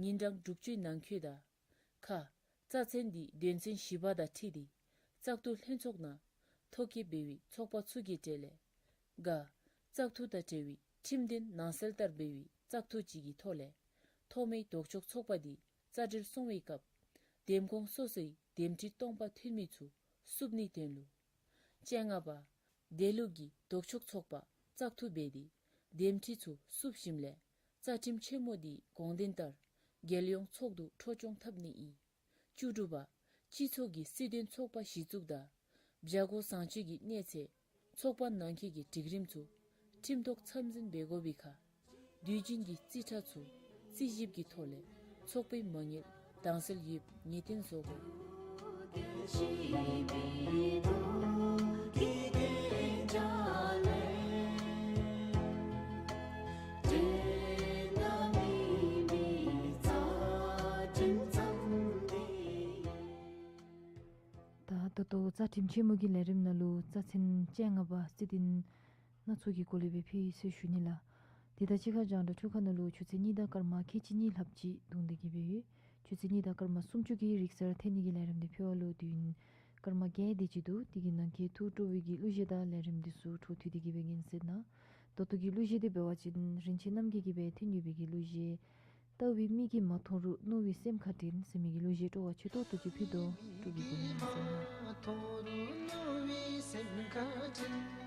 ཉིན་གྲངས་དྲུག་ཅུའི་ནང་འཁོད་དང་། ཁ། རྩ་ཚན་འདི་དོན་ཚན་བཞི་པ་དང་འཁྲིལ་ཏེ་བཙག་འཐུ་ལྷན་ཚོགས་ནང་ཐོ་བཀོད་འབད་བའི་ཚོགས་པ་ཚུ་གི་གྲས་ལས། ག། བཙག་འཐུ་དང་འབྲེལ་བའི་ཁྲིམས་དོན་ནང་གསལ་ལྟར་འབད་བའི་བཙག་འཐུ་ཅིག་གི་ཐོག་ལས་ཐོག་མའི་ལྡོག་ཕྱོགས་ཚོགས་པ་འདི་རྩ་འགྲུལ་སོང་བའི་སྐབས་འདེམས་ཁོངས་སོ་སོའི་འདེམས་ཁྲི་སྟོང་པ་ཐོན་མི་ཚུ་བསུབ་ནིའི་དོན་ལུ། བཅོ་ལྔ་པ། དེ་ལུགས་ཀྱི་ལྡོག་ཕྱོགས་ཚོགས་པ་བཙག་འཐུ་འབད་དེ་འདེམས་ཁྲི་ཚུ་བསུབ་ཞིནམ་ལས་རྩ་ཁྲིམས་ཆེན་མོ་འདིའི་དགོངས་དོན་ལྟར་རྒྱལ་ཡོངས་ཚོགས་འདུ་འཕྲོ་སྐྱོང་འཐབ་ནི་ཨིན། བཅུ་དྲུག་པ། སྤྱི་ཚོགས་ཀྱི་སྲིད་དོན་ཚོགས་པ་གཞི་བཙུགས་དང་བྱ་སྒོ་བཟང་སྤྱོད་ཀྱི་གནས་ཚད་ཚོགས་པ་ནང་འཁོད་ཀྱི་སྒྲིག་རིམ་ཚུ་ཁྲིམས་ཐོག་ཚམ་འཛིན་འབད་དགོ་པའི་ཁར་དུས་རྒྱུན་གྱི་རྩིས་ཁྲ་ཚུ་རྩིས་ཞིབ་ཀྱི་ཐོག་ལས་ཚོགས་པའི་མ་དངུལ་དྭངས་གསལ་ཡོདཔ་ངེས་གཏན་བཟོ་དགོ། ད་ད་ལྟོ་རྩ་ཁྲིམས་ཆེན་མོ་གི་ལས་རིམ་ནང་ལུ་རྩ་ཚན་བཅོ་ལྔ་པ་སྲིད་དོན་སྣ་ཚོགས་ཀྱི་སྐོར་ལས་སྦེ་ཕུལ་ཡི་ཟེར་ཞུ་ནི་ལགས། དེ་དང་གཅིག་ཁར་རྒྱང་བསྒྲགས་འཕྲུལ་ཁང་ནང་ལུ་ཆུ་ཚོད་གཉིས་དང་སྐར་མ་ཁལ་གཅིག་གཉིས་ལྷགཔ་ཅིག་རྡུང་སྟེ་གི་སྦེ་ཡོད། ཆུ་ཚོད་གཉིས་དང་སྐར་མ་སུམ་ཅུ་གི་རིང་སར་འཐེན་ནི་གི་ལས་རིམ་འདི་ཕུལ་བ་ལུ་དུས་ཡུན་སྐར་མ་བརྒྱད་དེ་ཅིག་འདུག། དེ་གི་ནང་འཁོད་ཐུགས་སྤྲོ་བའི་གི་གླུ་གཞས་དང་ལས་རིམ་འདི་ཚུ་འཕྲོ་མཐུད་དེ་གི་སྦེ་ཉན་གནང་། ད་ལྟོ་གི་གླུ་གཞས་འདི་འབད་བ་ཅིན་རིན་ཆེན་རྣམ་རྒྱལ་གྱིས་སྦེ་འཐེན་ཡོད་པའི་གི་གླུ་གཞས། ལྟ་བའི་མིག་གིས་མ་མཐོང་རུང་རྣོ་བའི་སེམས་ཁ་དྲན་ཟེར་མི་གི་གླུ་གཞས་སྤྲོ་བ་ཆེ་ཏོག་ཏོ་ཅིག་ཕུལ་དོ། སྤྲོ་གི་སྒོ་ནས་གསན་གནང་།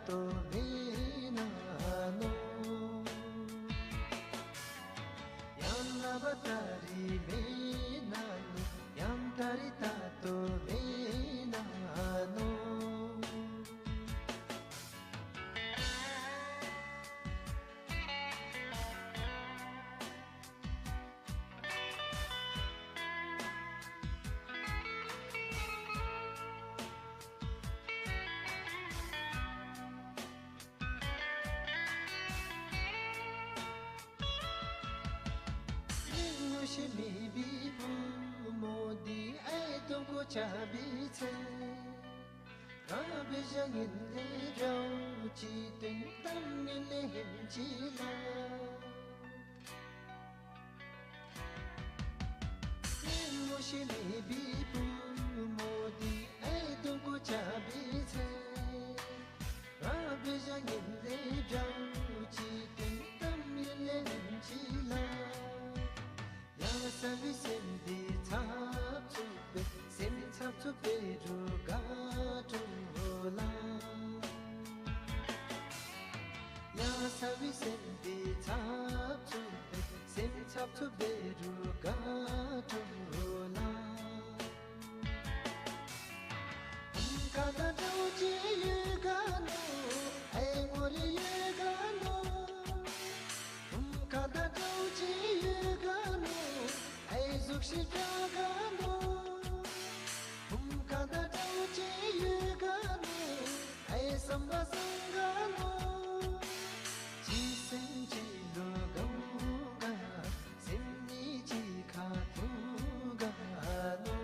ཏོ་མེན་ན་ནོ། ཡང་ན་བ་ཏ་རི་མེན་ན་ནོ། ཡང་ཏ་རི་ཏ་ཏོ་མེན་ན་ནོ། ངོ་ཤེས་མེད་པའི་བུ་མོ་འདི་ཨའི་གདོང་ཁར་འཆའ་བའི་ཚེ། རང་འབད་བཞག་ཉིད་ལས་འབྲལ་ཅི་སྟོན་གཏམ་ཉིད་ལས་ཧིང་ཅི་ལ། ངོ་ཤེས་མེད་པའི་བུ་མོ་འདི་ཨའི་གདོང་ཁར་འཆའ་བའི་ཚེ། རང་འབད་བཞག་ཉིད་ལས་འབྲལ་ཅི་སྟོན་གཏམ་ཉིད་ལས་ཧིང་ཅི་ལ། ཡ་སེམས་འདི་འཚབ་འཚུབ་སྦེ་སེམས་འཚབ་འཚུབ་སྦེ་འགྱོ་དགའ་འགྱོ་ལ། ཡ་སེམས་འདི་འཚབ་འཚུབ་སྦེ་སེམས་འཚབ་འཚུབ་སྦེ་འགྱོ་དགའ་འགྱོ་ལ། ཁ་ད་འདྲཝ་ཅིག་ཡོད་ག་ནོ། ཨའི་ངོ་རིས་ཡོད་ག་ནོ། ཁ་ད་འདྲཝ་ཅིག་ཡོད་ག་ནོ། ཨའི་གཟུགས་གཞི་འདྲ་ག་ནོ། ཁ་ད་འདྲཝ་ཅིག་ཡོད་ག་ནོ། ཨའི་བསམ་པ་བཟང་ག་ནོ། གཅིག་སེམས་གཅིག་ལུ་དགའཝ་དགའ། སེམས་གཉིས་གཅིག་ཁར་འཐུང་དགའ་ནོ།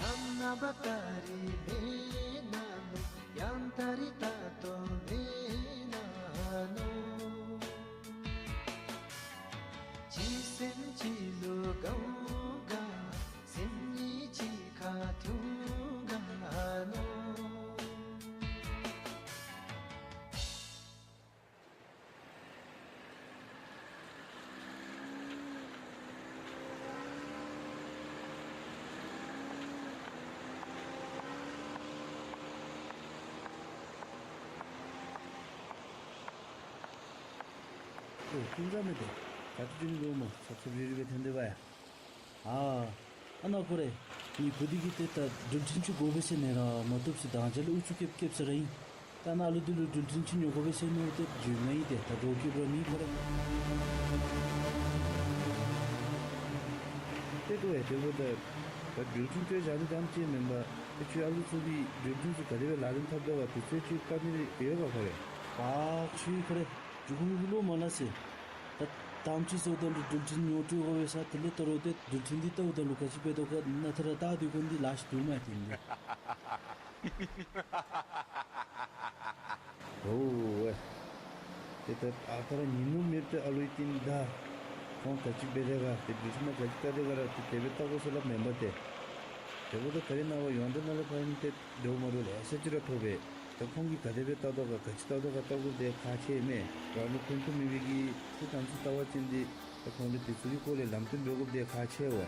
ཡང་ན་བ་ཏ་རི་མེན་ན་ནོ། ཡང་ཏ་རི་ཏ་ཏོ་མེན་ན་ནོ། གཅིག་སེམས་གཅིག་ལུ་དགའཝ་དགའ། སེམས་གཉིས་གཅིག་ཁར་འཐུང་དགའ་ནོ། ཨོ་ཀུན་དགའ་མེད་དེ། ད་ཏི་ཏིན་གོ་མོ་ཚབ་ཚབ་རི་རི་སྦེ་འཐོན་དེས་བ་ཡ། ཨ་ཨ་ནཱ་ཁོ་རེ། ངེའི་བུ་འདི་གིས་ཏེ་ད་འགྲུལ་འཕྲིན་ཅིག་དགོ་པས་ཟེར་ནི་ར་མ་བཏུབ་ཟེར་དང་ཅ་ལུ་ཨུ་ཚུགས་རྐྱབ་རྐྱབ་ས་ར་ཨིན། ད་ནཱ་ལུ་འདི་ལུ་འགྲུལ་འཕྲིན་ཅིག་ཉོ་དགོ་པས་ཟེར་མནོ་སྟེ་འགྱོཝ་ཨིན། ཏེ་ད་འདྲོག་རྐྱབ་ར་མེད་ཁོ་རེ། ཏེ་དོ་ཨེ་ཏེ་བུ་ད་ད་འགྲུལ་འཕྲིན་ཅིག་བཞག་ནི་དང་ཅིག་མེན་པར་ཏེ་ཁྱོད་ཨ་ལུ་ཚུ་གིས་འགྲུལ་འཕྲིན་ཚུ་ག་དེ་སྦེ་ལག་ལེན་འཐབ་དོ་ག་དེ་ཚུ་ཅིག་བཀའ་མོལ་ཡོད་ག་ཁོ་རེ། ཨ་ཁྱོད་ཁོ་རེ། འགྱོ་དགོ་མི་གི་བློ་མ་སླབ་ཟེར། ད་དང་ཅིག་ཟེརཝ་ད་ལུ་འགྲུལ་འཕྲིན་ཉོ་སྤྲོད་དགོ་པས་ཟེར། དེ་ལས་ད་རུང་ཏེ་འགྲུལ་འཕྲིན་འདི་བལྟཝ་ད་ལུ་ག་ཅི་འབད་དོ་ག་ནཱ་ཐ་ར་བལྟ་སྡོད་དགོ་ནི་འདི་ལཱ་ཅིག་འདུག་མས་ཏེ་འདི། ཨོ་ཝེ། ཏེ་ད་ཨ་ཐ་ར་ཉིན་ནུབ་མེདཔ་ཏེ་ཨ་ལུའི་རྟིང་བདའ། ཁོང་ག་ཅི་འབད་དེས་ག་ཏེ་འགྲུལ་འཕྲིན་ནང་ག་ཅི་བལྟ་དེས་ག་ར་ཏེ་དེ་སྦེ་བལྟ་དགོ་ཟེར་སླབ་མེན་པ་ཏེ། དེ་འབདཝ་ད་ད་རེས་ནངས་པ་ཡོངས་འབྲེལ་ནང་ལས་ཕར་ཨིན་ཏེ་འདྲོག་མ་འདྲོག་ལེ་ཤ་ཅིག་ར་ཐོབ་པས། ད་ཁོང་གིས་ག་དེ་སྦེ་བལྟ་དོ་ག་ག་ཅི་བལྟ་དོ་ག་བལྟ་དགོཔ་འདི་ཁག་ཆེ་མས། རང་ལུ་ཕན་ཐོགས་མི་འབད་གི་ཚུ་དང་ཚུ་བལྟ་བ་ཅིན་འདི་ད་ཁོང་ལུ་དེ་ཚུ་གི་སྐོར་ལས་ལམ་སྟོན་འབད་དགོཔ་འདི་ཁག་ཆེ་བས།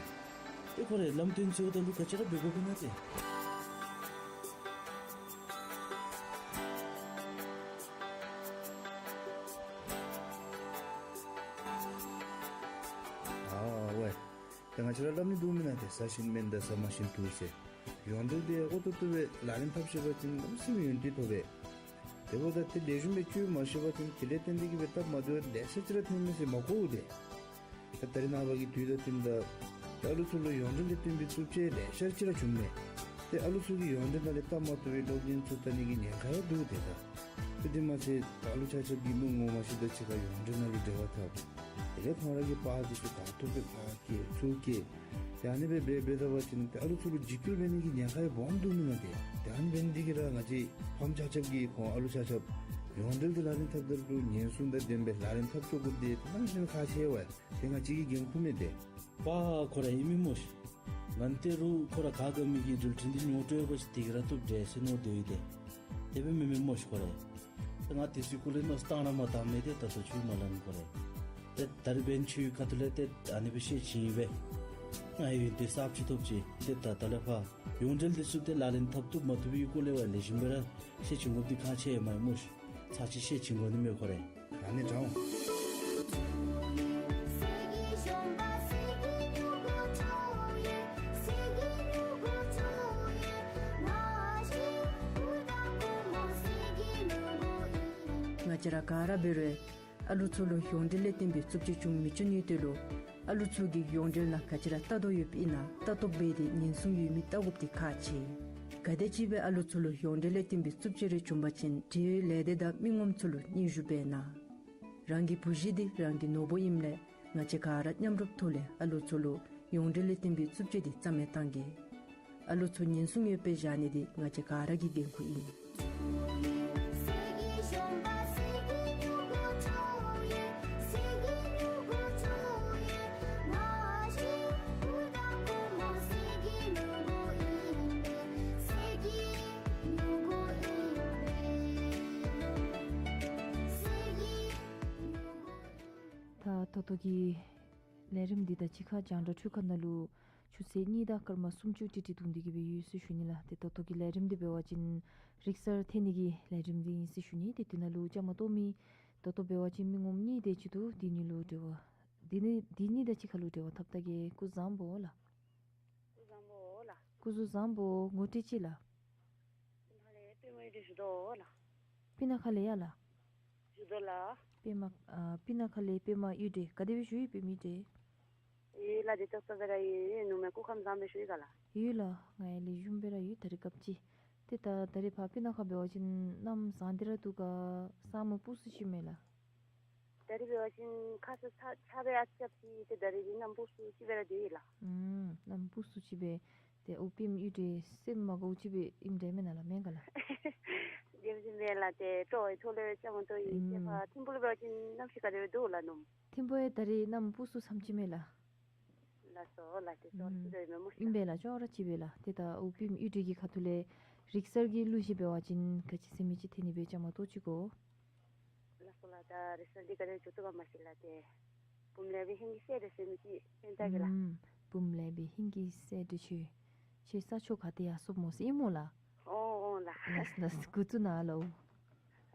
ཨེ་ཁོ་རེ་ལམ་སྟོན་ཟེརཝ་ད་ལུ་ག་ཅི་ར་འབད་དགོཔ་ཨིན་ན་ཏེ། ཨ་ཝེ། ད་ང་བཅས་ར་སླབ་ནི་འདུག་མེན་ན་ཏེ་ཟ་ཞིནམ་ལས་ད་ཟ་མ་ཞིནམ་ལས་འཐུང་ཟེར། ཡོངས་འབྲེལ་འདི་ཨོ་ཏོག་ཏོ་སྦེ་ལག་ལེན་འཐབ་ཤེས་པ་ཅིན་གནམ་མེད་ས་མེད་ཡོན་ཏན་ཐོབ་པས། དེ་འབདཝ་ད་ཏེ་ལེགས་ཤོམ་སྦེ་བཅོས་མ་ཤེས་པ་ཅིན་དེ་ལས་བརྟེན་ཏེ་གིས་སྦེ་སྟབས་མ་བདེཝ་ལེ་ཤ་ཅིག་ར་ཐོན་མས་ཟེར་མ་གོཝ་ཏེ། ད་ད་རེས་ནངས་པ་གི་དུས་དང་བསྟུནམ་ད་ད་ཨ་ལུ་ཚུ་ལུ་ཡོངས་འབྲེལ་ལས་བརྟེན་པའི་རྩུབ་སྤྱོད་ལེ་ཤ་ཅིག་ར་བྱུངམ་མས། ཏེ་ཨ་ལུ་ཚུ་གིས་ཡོངས་འབྲེལ་ནང་ལས་ལྟ་མ་བཏུབ་པའི་གློག་བརྙན་ཚུ་ལྟ་ནི་གི་ཉེན་ཁ་ཡང་འདུག་ཏེ་ད། ཏེ་དེ་མ་ཚད་ད་ཨ་ལུ་ཆ་ཁྱབ་ཀྱིས་ལོ་ངོ་མ་ཤེས་དང་གཅིག་ཁར་ཡོངས་འབྲེལ་ནང་ལུ་འབྲེལ་བ་འཐབ། དེ་ལས་ཁོང་ར་གི་པར་འདི་ཚུ་ག་ཐོབ་སྦེ་ཕར་བསྐྱལ་ཚུར་བསྐྱལ། ཏེ་ཨ་ནི་སྦེ་འབད་འབད་ད་པ་ཅིན་ཏེ་ཨ་ལུ་ཚུ་ལུ་འཇིགས་སྐུལ་འབད་ནི་གི་ཉེན་ཁ་ཡང་སྦོམ་འདུག་མེན་ན་ཏེ། ཏེ་ཨ་ནི་འབད་ནི་འདི་གིས་ར་ང་བཅས་ཕམ་ཆ་ཁྱབ་ཀྱིས་ཁོང་ཨ་ལུ་ཆ་ཁྱབ་ ཡོངས་འབྲེལ་འདི་ལག་ལེན་འཐབ་ད་ལུ་ཉེན་སྲུང་དང་ལྡན་པའི་ལག་ལེན་འཐབ་ཆོག་དགོཔ་འདི་ཏེ་ནམ་ཤིན་ཁག་ཆེ་བས། ཏེ་ང་བཅས་ཀྱིས་འགན་ཁུར་མི་འདི་པ་ཁོ་ར་ཨིན་མས་སྨོ་ཤིག། ང་ཏེ་རུང་ཁོ་ར་ག་ག་མི་གིས་འགྲུལ་འཕྲིན་འདི་ཉོ་སྤྲོད་འབད་ཞིནམ་དེ་གིས་ར་བཏུབ་འདྲས་ཟེར་མནོ་སྡོད་ཡི། ཏེ་དེ་སྦེ་མེན་མས་སྨོ་ཤིག་ཁོ་ར། ཏེ་ང་དེ་ཚུ་གུ་ལས་མནོ་བསམ་བཏང་ར་མ་བཏང་མི་འདི་ད་ལྟོ་ཚུན་མ་ལང་ཁོ་ར། ཏེ་ད་རིས་འབདན་ཁྱོད་ཁ་ཐུག་ལས་ཏེ་ཨ་ནི་སྦེ་ཤེས་བྱིན་ཡི་སྦེ། ང་ཡོན་ཏན་གསརཔ་ཅིག་ཐོབ་ཅི། ཏེ་ད་ད་ལས་ཕར་ཡོངས་འབྲེལ་འདི་ཚུ་ཏེ་ལག་ལེན་འཐབ་བཏུབ་མ་བཏུབ་པའི་སྐོར་ལས་ཕར་ལེགས་ཤོམ་སྦེ་ར་ཤེས་བྱིན་དགོཔ་འདི་ཁག་ཆེ་མས་སྨོ་ཤིག། ཚར་གཅིག་ཤེས་བྱིན་དགོ་ནི་མས་ཁོ་ར། ཨ་ནི་དྲང་། ང་བཅས་ར་ག་ར་འབད་རུང་ཨ་ལུ་ཚུ་ལུ་ཡོངས་འབྲེལ་ལས་བརྟེན་པའི་རྩུབ་སྤྱོད་བྱུང་མི་བྱུང་ནི་དེ་ལུ་ཨ་ལུ་ཚུ་གིས་ཡོངས་འབྲེལ་ནང་ག་ཅི་ར་ལྟ་དོ་ཡོདཔ་ཨིན་ན་ལྟ་རྟོག་འབད་དེ་ཉེན་སྲུང་ཡོད་མི་བལྟ་དགོཔ་འདི་ཁག་ཆེ། ག་དེམ་ཅིག་སྦེ་ཨ་ལུ་ཚུ་ལུ་ཡོངས་འབྲེལ་ལས་བརྟེན་པའི་རྩུབ་སྤྱོད་རེ་བྱུང་པ་ཅིན་འབྲེལ་ཡོད་ལས་སྡེ་དང་མི་ངོམ་ཚུ་ལུ་སྙན་ཞུ་འབད་གནང་། རང་གི་བུ་གཞི་འདི་རང་གི་ནོར་བུ་ཨིནམ་ལས་ང་བཅས་ག་ར་མཉམ་རུབ་ཐོག་ལས་ཨ་ལུ་ཚུ་ལུ་ཡོངས་འབྲེལ་ལས་བརྟེན་པའི་རྩུབ་སྤྱོད་འདི་རྩ་མེད་བཏང་གེ། ཨ་ལུ་ཚུ་ཉེན་སྲུང་ཡོདཔ་སྦེ་བཞག་ནི་འདི་ང་བཅས་ག་ར་གི་འགན་ཁུར་ཨིན། ད་ད་ལྟོ་གི་ལས་རིམ་འདི་དང་གཅིག་ཁར་རྒྱང་བསྒྲགས་འཕྲུལ་ཁང་ནང་ལུ་ཆུ་ཚོད་གཉིས་དང་སྐར་མ་སུམ་ཅུ་ཏིག་ཏིག་ཐོན་ཏེ་གི་སྦེ་ཡོད་ཟེར་ཞུ་ནི་ལགས། ཏེ་ད་ལྟོ་གི་ལས་རིམ་འདི་འབད་བ་ཅིན་རིག་གསར་འཐེན་ནི་གི་ལས་རིམ་འདི་ཨིན་ཟེར་ཞུ་ནི། ཏེ་འདི་ནང་ལུ་བཅའ་མར་གཏོགས་མི་ད་ལྟོ་འབད་བ་ཅིན་མི་ངོམ་གཉིས་དེ་ཅིག་འདུག། འདི་གཉིས་ལུ་འབྲེལ་བ་འདི་ནི་འདི་གཉིས་དང་གཅིག་ཁར་ལུ་འབྲེལ་བ་འཐབ་ད་གེ། སྐུ་གཟུགས་བཟང་པོ་ལགས། སྐུ་གཟུགས་བཟང་པོ་ལགས། སྐུ་གཟུགས་བཟང་པོ། ངོ་སྤྲོད་ཅིག་ལགས། སྤུ་ན་ཁ་ལས་པདྨ་གཡུ་སྒྲོན་ཞུ་དོ་ལགས། སྤུ་ན་ཁ་ལས་ཡ་ལགས། ཞུ་དོ་ལགས། པདྨ་ཨ་སྤུ་ན་ཁ་ལས་པདྨ་གཡུ་སྒྲོན། ག་དེ་སྦེ་བཞུགས་ཡི་པདྨ་གཡུ་སྒྲོན། ཡོད་ལགས། ཏེ་ཏོག་ཏོ་སྦེ་ར་ཡོད། ནུབ་མོ་སྐུ་ཁམས་བཟང་པོ་སྦེ་བཞུགས་ཡི་ག་ལགས། ཡོད་ལགས། ང་ཡང་ལེགས་ཤོམ་སྦེ་ར་ཡོད། ད་རིས་སྐབས་ཅིག་ཏེ་ད་ད་རིས་ཕར་སྤུ་ན་ཁ་འབད་བ་ཅིན་གནམ་བཟང་སྟེ་ར་འདུག་ག་ས་སྨུག་སྤུབས་སུ་ཅིག་མས་ལགས། ད་རིས་འབད་བ་ཅིན་ཁ་ས་ཆརཔ་ཆརཔ་སྦེ་ཨ་ཙི་ཅིག་ཏེ་ད་རིས་འདི་གནམ་སྤུབས་སུ་ཅིག་སྦེ་ར་སྡོད་ཡི་ལགས། ཨུམ་གནམ་སྤུབས་སུ་ཅིག་སྦེ། ཏེ་ཨོ་པདྨ་གཡུ་སྒྲོན་སེམས་མ་དགའཝ་ཅིག་སྦེ་ཨིནམ་འདྲས་མེན་ན་ལགས། མེན་ག་ལགས། དེ་སྦེ་མེན་ལགས། ཏེ་སྤྲོ་བའི་ཐོག་ལས་བཅའ་མར་གཏོགས་ཡི། ཏེ་ཨུམ་ཕར་ཐིམ་ཕུག་ལུ་འབད་བ་ཅིན་གནམ་གཤིས་ག་དེ་སྦེ་འདུག་ལགས་ནུབ། ཐིམ་ཕུག་ཡང་ད་རིས་གནམ་སྤུབས་སུ་ཙམ་ཅིག་མས་ལགས། ལགས་སོ་ལགས། ཏེ་ཅོག་ར་ཅིག་ཨུམ་ར་ཨིན་མས་ལགས། ཅོག་ར་ཅིག་སྦེ་ལགས། ཏེ་ད་ཨོ་པདྨ་གཡུ་སྒྲོན་གྱི་ཁ་ཐུག་ལས་རིག་གསར་གྱི་གླུ་གཞས་འབད་བ་ཅིན་ག་ཅི་ཟེར་མི་ཅིག་འཐེན་ནི་སྦེ་བཅའ་མར་གཏོགས་ཅི་གོ། ལགས་སོ་ལགས། ད་རིག་གསར་འདི་ག་དེ་སྦེ་འགྱོ་དོ་ག་མ་ཤེས་ལགས། ཏེ་བུམོ་ལེགས་པའི་ཧིང་གི་སྲས་འདྲེ་ཟེར་མི་ཅིག་འཐེན་ད་གེ་ལགས། ཨུམ་བུམོ་ལེགས་པའི་ཧིང་གི་སྲས་འདྲེ་ཁྱོད། ཁྱོད་ས་ཕྱོགས་ག་ཏེ་ཡར་སོངམ་སྨོ་ཟེར་ཨིན་སྨོ་ལགས། ཨོ་ཨོ་ལགས། ལགས་ལགས། འགོ་བཙུགས་གནང་ལགས།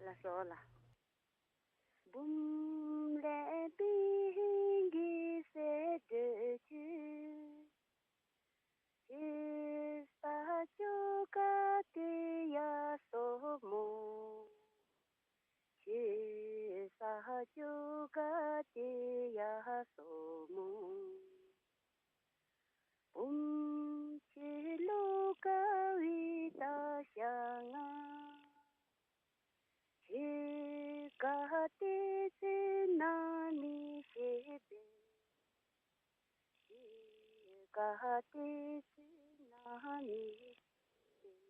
ལགས་སོ་ལགས། བུམོ་ལེགས་པའི་ཧིང་གི་སྲས་འདྲེ་ཁྱོད། ཁྱོད་ས་ཕྱོགས་ག་ཏེ་ཡར་སོངམ་སྨོ། ཁྱོད་ས་ཕྱོགས་ག་ཏེ་ཡར་སོངམ་སྨོ། བུམོ་ཁྱོད་ལུ་དགའ་བའི་ད་ཤ་ང་། ཁྱོད་ག་ཏེ་ཚུད་ན་མི་ཤེས་པས། ཁྱོད་ག་ཏེ་ཚུད་ན་མི་ཤེས་པས།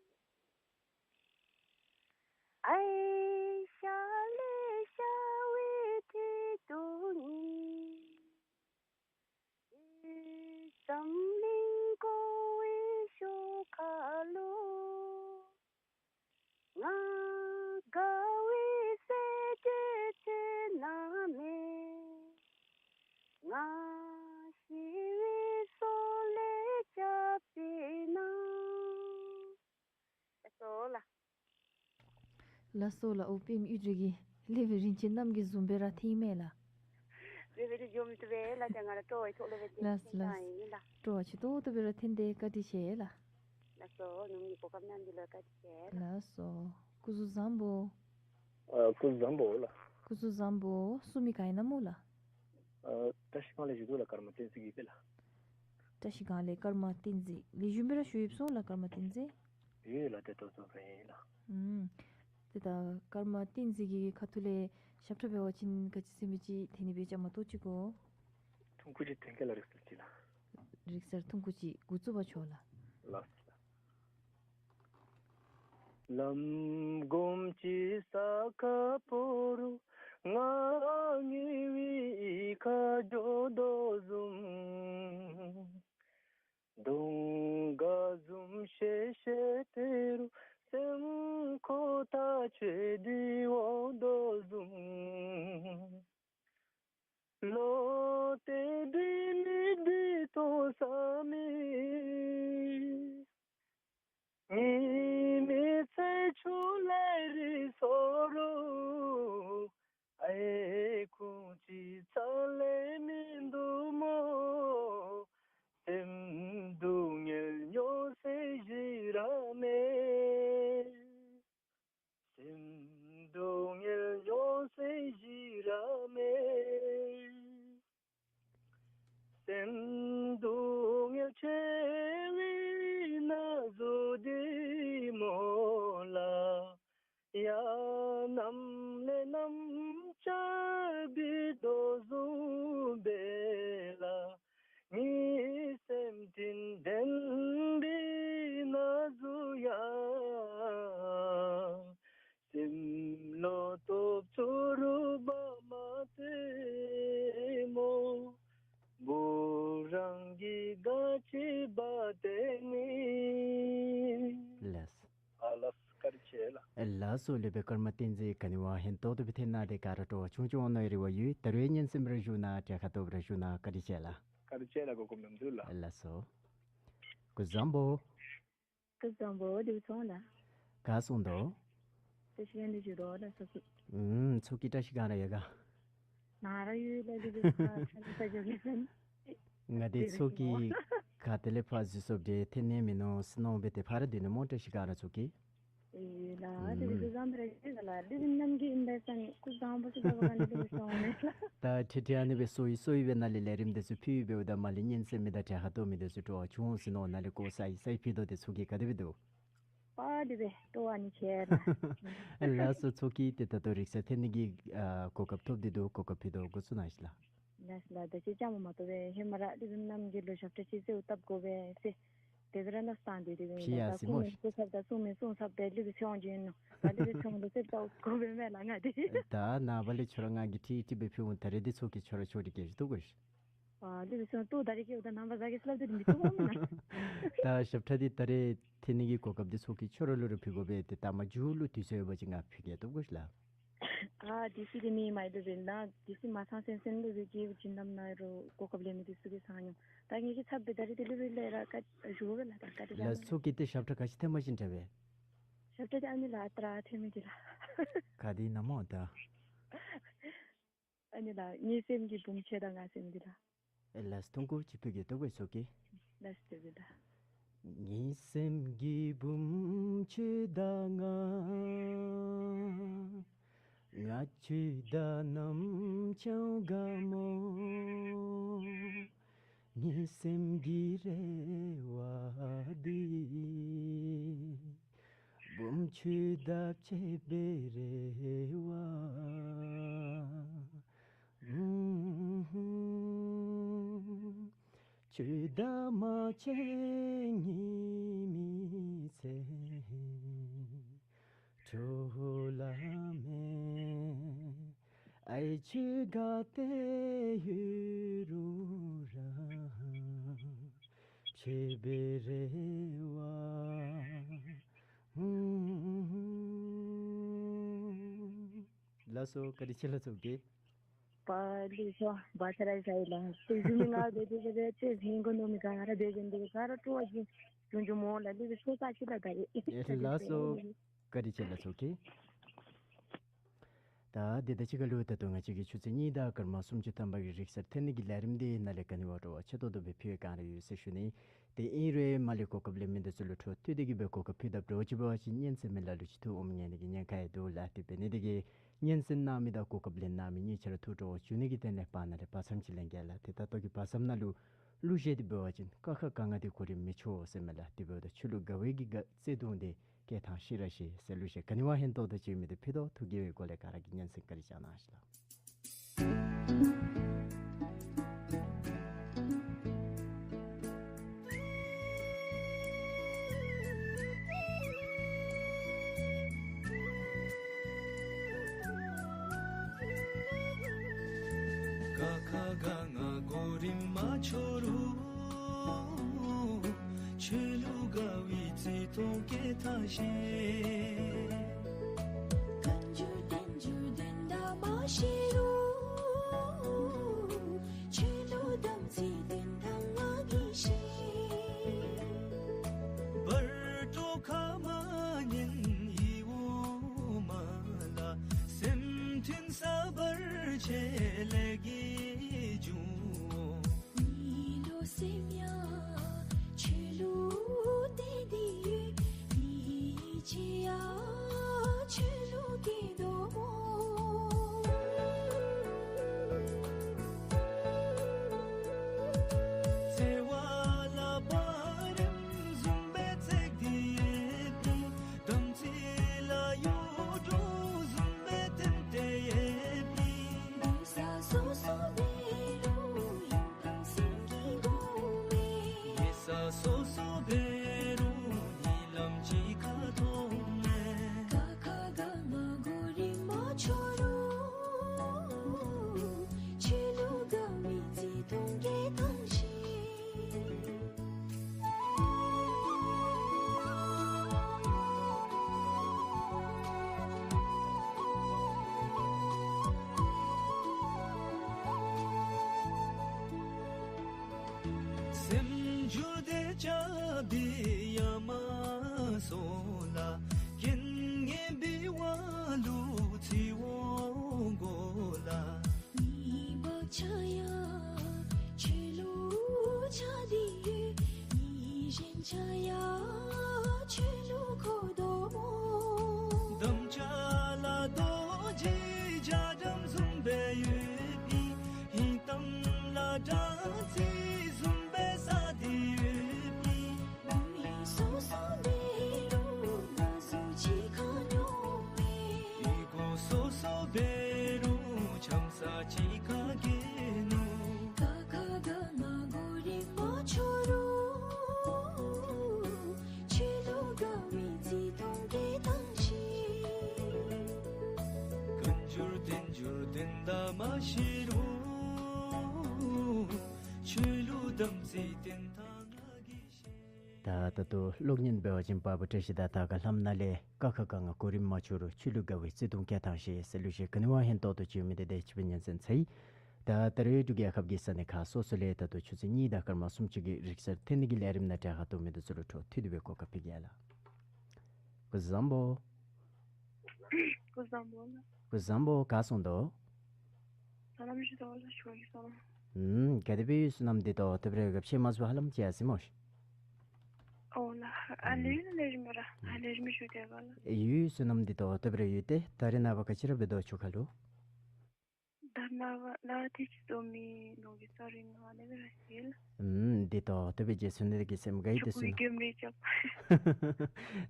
ཨའི་ཤ་ལེ་ཤ་བའི་ཁྲི་གདུགས་ཉིད། འཛམ་གླིང་འཁོར་བའི་ཤོག་ཁ་ལུ། ང་དགའ་བའི་སྲས་འདྲེ་ཚུད་ན་མེད། ང་ཤི་བའི་སྲོག་ལས་སྐྱབས་མཛད་གནང་། ལགས་སོ་ལགས། ལགས་སོ་ལགས། ཨོ་པདྨ་གཡུ་སྒྲོན་གྱིས་ལེགས་པའི་རིན་ཆེན་གནམ་གྱི་བཟུམ་སྦེ་ར་འཐེན་མས་ལགས། ལེགས་པའི་རིན་ཆེན་བཟུམ་སྦེ་ལགས། ཏེ་ང་ར་སྤྲོ་བའི་ཐོག་ལས་སྦེ་འཐེན་ལགས་ལགས། ཡི་ལགས། སྤྲོ་བ་ཆེ་ཏོག་ཏོ་སྦེ་ར་འཐེན་ཏེ་བཀའ་དྲིན་ཆེ་ལགས། ལགས་སོ། ནུབ་ནི་གོ་སྐབས་གནང་མི་ལུ་བཀའ་དྲིན་ཆེ་ལགས། ལགས་སོ། སྐུ་གཟུགས་བཟང་པོ། ཨ་སྐུ་གཟུགས་བཟང་པོ་ལགས། སྐུ་གཟུགས་བཟང་པོ། གསུང་མི་ག་ཨིན་ན་སྨོ་ལགས། ཨ་བཀྲ་ཤིས་སྒང་ལས་ཞུ་དོ་ལགས། ཀརྨ་བསྟན་འཛིན་གྱིས་སྦེ་ལགས། བཀྲ་ཤིས་སྒང་ལས་ཀརྨ་བསྟན་འཛིན། ལེགས་ཤོམ་སྦེ་ར་བཞུགས་ཡོདཔ་སྨོ་ལགས་ཀརྨ་བསྟན་འཛིན། ཡོད་ལགས། ཏེ་ཏོག་ཏོ་སྦེ་ལགས། ཨུམ། ཏེ་ད་ཀརྨ་བསྟན་འཛིན་གྱི་ཁ་ཐུག་ལས་ཞབས་ཁྲ་འབད་བ་ཅིན་ག་ཅི་ཟེར་མི་ཅིག་འཐེན་ནི་སྦེ་བཅའ་མར་གཏོགས་ཅི་གོ། ཐུང་ཀུ་ཅིག་འཐེན་གེ་ལགས། རིག་གསར་ཅིག་ལགས། རིག་གསར་ཐུང་ཀུ་ཅིག་འགོ་བཙུགས་པར་ཞུ་ལགས། ལགས་ལགས། ལམ་སྒོམ་ཅིག་ས་ཁ་ཕོ་རུ་ང་ཉེ་བའི་ཁ་འགྱོ་དོ་བཟུམ། གདོང་དཀར་བཟུམ་ཤེ་ཤེ་དེ་རུ་སེམས་ཁོ་ཐག་ཆོད་དེ་འོང་དོ་བཟུམ། ལོ་དེ་འདི་ནི་འདི་ཐོང་ས་མེད། ངེའི་མི་ཚེ་ཆུ་ལས་རི་སོ་རུ། ཨའི་ཁུངས་ཅིག་རྩ་ལས་མིན་འདུག་སྨོ། སེམས་སྡུག་བསྔལ་མྱོང་སའི་གཞི་ར་མེད། སེམས་སྡུག་བསྔལ་མྱོང་སའི་གཞི་ར་མེད། སེམས་སྡུག་བསྔལ་ཆེ་བའི་ན་ཟུག་འདི་སྨོ་ལགས། ཡ་ནམ་ལས་ནམ་ཆར་འབིགས་དོ་བཟུམ་སྦེ་ལགས། ངེའི་སེམས་གཏིང་འདྲེན་པའི་ན་ཟུག་ཡང་། སེམས་ལུ་ཐོབ་ཚུགས་རུང་འབག་མ་སྟེར་སྨོ། བུ་རང་གི་དགའ་སྐྱིད་འབག་སྟེར་ནི། ལགས། ཨ་ལགས། བཀའ་དྲིན་ཆེ་ལགས། ཨེ་ལགས་སོ། སློབ་དཔོན་ཀརྨ་བསྟན་འཛིན་ག་ནི་བ་ཧན་ཏོག་ཏོ་སྦེ་ཐོན་གནང་སྟེ་ག་ར་སྤྲོ་བ་ཆུང་ཆུང་འོང་ནི་རེ་བ་ཡོད། ད་རུང་སྙན་གསན་པར་བཞུགས་གནང་། དྲན་ཁ་ཐོབ་པར་བཞུགས་གནང་། བཀའ་དྲིན་ཆེ་ལགས། བཀའ་དྲིན་ཆེ་ལགས། གོ་སྐབས་གནང་མི་འདི་ལུ། ཨེ་ལགས་སོ། སྐུ་གཟུགས་བཟང་པོ། སྐུ་གཟུགས་བཟང་པོ། དེ་སོང་ལགས། ག་སོང་དོ། བཀྲ་ཤིས་ཡང་འདི་བཞུགས་དོ་ལགས་ཚོགས་ཀྱི། ཨུམ་ཚོགས་ཀྱི་བཀྲ་ཤིས་ག་ར་ཡོད་ག། ང་ར་ཡོད་ལགས། དེ་གི་ས་ས་ས་འགྱོ་གི་ས་ནི། ང་དེ་ཚོགས་ཀྱི་ག་ཏེ་ལས་ཕར་གཟིགས་སོཔ་དེ་ཐོན་ནི་མིན་ནུག་ཟེར་མནོ་སྦེ་དེ་ཕར་སྡོད་ནི་སྨོ། བཀྲ་ཤིས་ག་ར་ཚོགས་ཀྱི། ཨེ་ལགས། དེ་གི་ཨུམ་སུ་བཟང་པོ་རེ་ཡོད་ལགས། དེ་གི་ནམ་གི་ཨིན་པས་ས་ནི་སྐུ་གཟུགས་བཟང་པོ་ཞིག་འབད་བ་ག་ནི་དེ་གི་སོང་མེད་ལགས། ད་ཁྲིད་ཁྲིད་ཨ་ནི་སྦེ་སོ་ཡི་སོ་ཡི་སྦེ་ནཱ་ལས་ལས་རིམ་དེ་ཚུ་ཕུལ་ཡི་འབདཝ་ད་མར་ལས་སྙན་གསན་མི་དང་དྲན་ཁ་ཐོབ་མི་དེ་ཚུ་སྤྲོ་བ་ཆུང་ཟེར་མནོ། ནཱ་ལས་གོ་ས་ཡི་ས་ཡི་ཕུལ་དོ། དེ་ཚོགས་ཀྱི་ག་དེ་སྦེ་འདུག། པ་དེ་སྦེ་སྤྲོ་བ་ནི་ཆེ་ལགས། ཨེ་ལགས་སོ། ཚོགས་ཀྱི་དེ་ད་ལྟོ་རིག་གསར་ཐོན་ནི་གི་ཨ་གོ་སྐབས་ཐོབ་སྟེ་འདུག། གོ་སྐབས་ཕུལ་དོ། འགོ་བཙུགས་གནང་ཤིག་ལགས། ལགས་ལགས། ད་ཅི་ཅང་མ་ཐོབ་པས། ཧེ་མ་ར་སློབ་དཔོན་རྣམ་རྒྱལ་ལུ་ཞབས་ཁྲ་ཅིག་གསོལཝ་བཏབ་དགོ་པས་ཟེར་དེ་སྦེ་ར་མནོ་བསམ་སྟེ་དེ་སྦེ་ཕི་ཡ་ད་སི་སྐུ་མོ་མོ་སྐུ་ཚབ་དང་གསུང་མི་གསུང་ཚབ་དེ་སློབ་དཔོན་ཚེ་དབང་ཅིག་ཨིན་ནོ། ད་སློབ་དཔོན་ཚེ་དབང་ལུ་གསོལཝ་བཏབ་དགོ་པས་མེན་ལགས་ང་དེ། ད་ནངས་པ་ལས་ཁྱོད་ར་ང་གིས་ཁྲིད་ཁྲིད་སྦེ་ཕུལ་འོང་། ད་རེས་དེ་ཚོགས་ཀྱི་ཁྱོད་ར་ཆོ་འདི་གེ་ཞུ་ཐུབ་དགོ་ཤིག། ཨ་ལུ་སོང་ཏོ་ད་རེས་ཀྱི་ད་ནངས་པ་ཟ་གི་སླབ་དེ་མི་ཐུབ་མེན་ན། ད་ཞབས་ཁྲ་འདི་ད་རེས་ཐོན་ནི་གི་གོ་སྐབས་འདི་ཚོགས་ཀྱི་ཁྱོད་ར་ལུ་ར་ཕུལ་དགོ་པས། ཏེ་ད་མཇུག་ལུ་དུས་ཚོད་ཡོད་པ་ཅིན་ང་ཕུལ་གེ་ཐུབ་དགོ་ཤིག་ལགས། ཨ་དེ་སི་དེ་མི་མ་ཡི་དོ་བེ་ན། དེ་སི་མ་ཚང་སེམས་སེམས་ལུ་བེ་གི་བྱིན་རླབས་ན་རུང་གོ་སྐབས་ལེན་མི་དེ་ཚུ་གི་ཚང་ཉུང་། ད་ངེ་གི་ཚབ་སྦེ་ད་རེས་དེ་ལུ་བེ་ལས་ར་ཀ་ཞུ་བེ་ལགས། ད་ཀ་དེ་ལགས་ལགས། ཚོགས་ཀྱི་ཏེ་ཞབས་ཁྲ་ག་ཅི་ཐོན་པ་ཅིན་དྲག་པས། ཞབས་ཁྲ་དེ་ཨ་ནི་ལགས་ད་ར་ཐོན་མི་དེ་ལགས། ག་དེ་ཨིན་ན་སྨོ་ད། ཨ་ནི་ལགས། ངའི་སེམས་ཀྱི་བུམོ་ཁྱོད་དང་ང་ཟེར་མི་འདི་ལགས། ཨེ་ལགས་སོ། ཐུང་ཀུ་ཅིག་ཕུལ་གེ་ཐུབ་དགོ་ཤིག་ཚོགས་ཀྱི། ལགས་སོ་ཐུབ་གེ་ལགས། ངའི་སེམས་ཀྱི་བུམོ་ཁྱོད་དང་ང་། ང་ཁྱོད་དང་ནམ་འཆར་དགའ་སྨོ། ངའི་སེམས་ཀྱི་རེ་བ་འདི། བུམོ་ཁྱོད་དང་བཅས་པའི་རེ་བ། ཁྱོད་དང་མ་བཅས་ངེའི་མི་ཚེ་འཕྲོ་བརླག་མེད། ཨའི་ཁྱོད་ག་ཏེ་ཡོད་རུང་ར་ཁྱོད་པའི་རེ་བ། ལགས་སོ། བཀའ་དྲིན་ཆེ་ལགས་ཚོགས་ཀྱི། པ་ལུ་སོ་བ་ཚ་ར་ས་ཡི་ལགས། ཏེ་ཞུ་མི་ང་བེ་ཏེ་ཏེ་ཏེ་ཧིང་གོ་ནོ་མི་ག་ར་བེ་གིན་དེ་ག་ར་སྤྲོ་བ་ཅིག་བྱུང་བྱུངམ་སྨོ་ལགས། ལུ་སོ་ས་ཅིག་ལགས་ད་རེས། ཨེ་ལགས་སོ། བཀའ་དྲིན་ཆེ་ལགས་ཚོགས་ཀྱི། ད་དེ་དང་གཅིག་ཁར་ལུ་ད་ལྟོ་ང་བཅས་ཀྱི་ཆུ་ཚོད་གཉིས་དང་སྐར་མ་སུམ་ཅུ་ཐམ་པ་གི་རིག་གསར་ཐོན་ནི་གི་ལས་རིམ་འདི་ནཱ་ལས་ག་ནི་བ་སྤྲོ་བ་ཆེ་ཏོག་ཏོ་སྦེ་ཕུལ་བའི་བསྒང་ར་ཡོད་ཟེར་ཞུ་ནི། དེ་ཨིན་རུང་མར་ལས་གོ་སྐབས་ལེན་མི་དེ་ཚུ་ལུ་འཕྲོ་མཐུད་དེ་གི་སྦེ་གོ་སྐབས་ཕུལ་དཔ་འདྲཝ་ཅིག་འབད་བ་ཅིན་སྙན་གསན་མི་ལ་ལུ་ཅིག་ཐུགས་ཨོམ་ཉན་ནི་གི་ཉེན་ཁ་ཡང་འདུག་ལགས། དེ་འབད་ནི་དེ་གིས་སྙན་གསན་གནང་མི་དང་གོ་སྐབས་ལེན་གནང་མི་གཉིས་ཆ་ར་ཐུགས་སྤྲོ་བ་བྱུང་ནི་གི་དོན་ལས་བར་ན་ལས་བར་མཚམས་ཅིག་ལེན་གེ་ལགས། ཏེ་ད་ལྟོ་གི་བར་མཚམས་ནང་ལུ་གླུ་གཞས་འདི་འབད་བ་ཅིན་ཀ་ཁ་ག་ང་འདི་གོ་རིམ་མི་ཆོག་ཟེར་མས་ལགས། དེ་འབདཝ་ད་ཆོས་ལུགས་དགའ་བའི་གི་དགའ་བརྩེ་གདུང་འདི་སྐད་ཐང་ཤེས་ར་ཤེས་ཟེར་གླུ་གཞས་ག་ནི་བ་ཧན་ཏོག་ཏོ་ཅིག་ཡོད་མི་འདི་ཕུལ་དོ། ཐུགས་དགྱེས་པའི་སྒོ་ལས་ག་ར་གིས་སྙན་གསན་བཀའ་དྲིན་བསྐྱང་གནང་ཤིག་ལགས། ཀ་ཁ་ག་ང་གོ་རིམ་མ་འཆོལ་རུང་། ཆོས་ལུགས་དགའ་བའི་བརྩེ་དུང་སྐྱེ་ཐང་ཤིག། བཀའ་འགྱུར་བསྟན་འགྱུར་དོན་དག་མ་ཤེས་རུང་། ཆོས་ལུགས་དམ་ཚིག་བསྟེན་ཐངས་ང་གིས་ཤེས། བར་དོ་ཁ་མ་ཉན་ཡིད་འོང་མ་ལ། སེམས་མཐུན་ས་བར་ཆད་ལས་ཀྱི་འབྱུང་། མི་ལུས་སེམས་ཡང་ཆོས་ལུགས་བསྟེན་ཏེ་ཡོད། ཡིད་ཆེས་ཡང་ཆོས་ལུགས་ཀྱི་སྡོམ་པ། བརྩེ་བ་ལ་བ་རིམ་བཟུམ་སྦེ་བརྩེགས་ཏེ་ཡོད་པའི། དམ་ཚིག་ལ་གཡུ་སྒྲོན་བཟུམ་སྦེ་བསྟེན་ཏེ་ཡོད་པའི། གདན་ས་སོ་སོ་འབད་རུང་ཡོན་ཏན་སེམས་ཀྱི་སྒོ་ནས། གདན་ས་སོ་སོ་འབད་རུང་གཉིད་ལམ་གཅིག་ཁར་མཐོང་ནས། ཀ་ཁ་ག་ང་གོ་རིམ་མ་འཆོལ་རུང་། ཆོས་ལུགས་དགའ་བའི་བརྩེ་དུང་སྐྱེ་ཐང་ཤིག། སེམས་རྒྱུད་དེ་ཆགས་པའི་ཡ་མ་སོ་ལ། རྐྱེན་ངན་པའི་དབང་ལུ་ཚུད་འོང་གོ་ལ། མི་བག་ཆགས་ཡང་ཆོས་ལུགས་ཆགས་ཏེ་ཡོད། མི་གཞན་ཆགས་ཡང་ཆོས་ལུགས་ཁོ་སྡོམ་པ། དམ་བཅའ་ལ་རྡོ་རྗེ་རྒྱ་གྲམ་བཟུམ་སྦེ་ཡོད་པའི། ཡི་དམ་ལ་སྦྲང་རྩི་བཟུམ་སྦེ་བསགས་ཏེ་ཡོད་པའི། ལུས་སོ་སོ་འབད་རུང་ན་ཟུག་གཅིག་ཁར་མྱོང་མས། ཡིད་ཁོང་སོ་སོ་འབད་རུང་འཆམ་ས་གཅིག་ཁར་སྐྱེས་ནུག། ཀ་ཁ་ག་ང་གོ་རིམ་མ་འཆོལ་རུང་། ཆོས་ལུགས་དགའ་བའི་བརྩེ་དུང་སྐྱེ་ཐང་ཤིག། བཀའ་འགྱུར་བསྟན་འགྱུར་དོན་དག་མ་ཤེས་རུང་། ཆོས་ལུགས་དམ་ཚིག་བསྟེན་ཐངས་ང་གིས་ཤེས། ད་ད་ལྟོ་གློག་བརྙན་འབད་བ་ཅིན་པ་བུ་བཀྲ་ཤིས་དང་ད་ག་ལྷམ་ནང་ལས་ཀ་ཁ་ག་ང་གོ་རིམ་མ་འཆོལ་རུང་ཆོས་ལུགས་དགའ་བའི་བརྩེ་དུང་སྐྱེ་ཐང་ཤིག་ཟེར་གླུ་གཞས་ག་ནི་བ་ཧན་ཏོང་ཏོ་ཅིག་ཡོད་མི་འདི་དེ་ཅིག་སྦེ་ཉན་གསན་ཚར་ཡི། ད་ད་རེས་འབྲུག་རྒྱལ་ཁབ་ཀྱི་ས་གནས་ཁག་སོ་སོ་ལས་ད་ལྟོ་ཆུ་ཚོད་གཉིས་དང་སྐར་མ་སུམ་ཅུ་གི་རིང་སར་འཐོན་ནི་གི་ལས་རིམ་ནང་གྲལ་ཁར་གཏོགས་མི་འདི་ཚུ་ལུ་འཕྲོ་མཐུད་དེ་སྦེ་གོ་སྐབས་ཕུལ་གེ་ལགས། སྐུ་གཟུགས་བཟང་པོ། སྐུ་གཟུགས་བཟང་པོ་ལགས། སྐུ་གཟུགས་བཟང་པོ། ག་སོང་དོ། སོ་ནམ་ཞུ་དོ་ལགས། ཞུ་གེ་སོ་ནམ། ཨུམ། ག་དེ་སྦེ་ཡོད་སོ་ནམ་འདི་དོ། ད་རེས་སྐབས་ཤེས་མ་ཚུགས་ཧ་ལམ་ཅིག་ཡར་སོ་ཡི་སྨོ་ཤིག། ཨོ་ལགས། ཨ་ལས་ལེགས་ཤོམ་ར། ཨ་ལེགས་ཤོམ་ཞུ་དེ་ག་ལགས། ཡོད་སོ་ནམ་འདི་དོ། ད་རེས་ཡོད་དེ་ད་རེས་ནངས་པ་ག་ཅི་ར་འབད་དོ་ཆུ་ཁ་ལུ། ད་ནངས་པ་ལགས་དེ་ཅིག་སྟོན་མི་ནོར་གྱི་ས་རིང་ང་ནི་སྦེ་ར་ཡོད་ལགས། ཨུམ། འདི་དོ་ད་རེས་རྗེས་སུ་ནི་དེ་གི་སེམས་དགའ་ཡི་དེ་སོ་ནམ།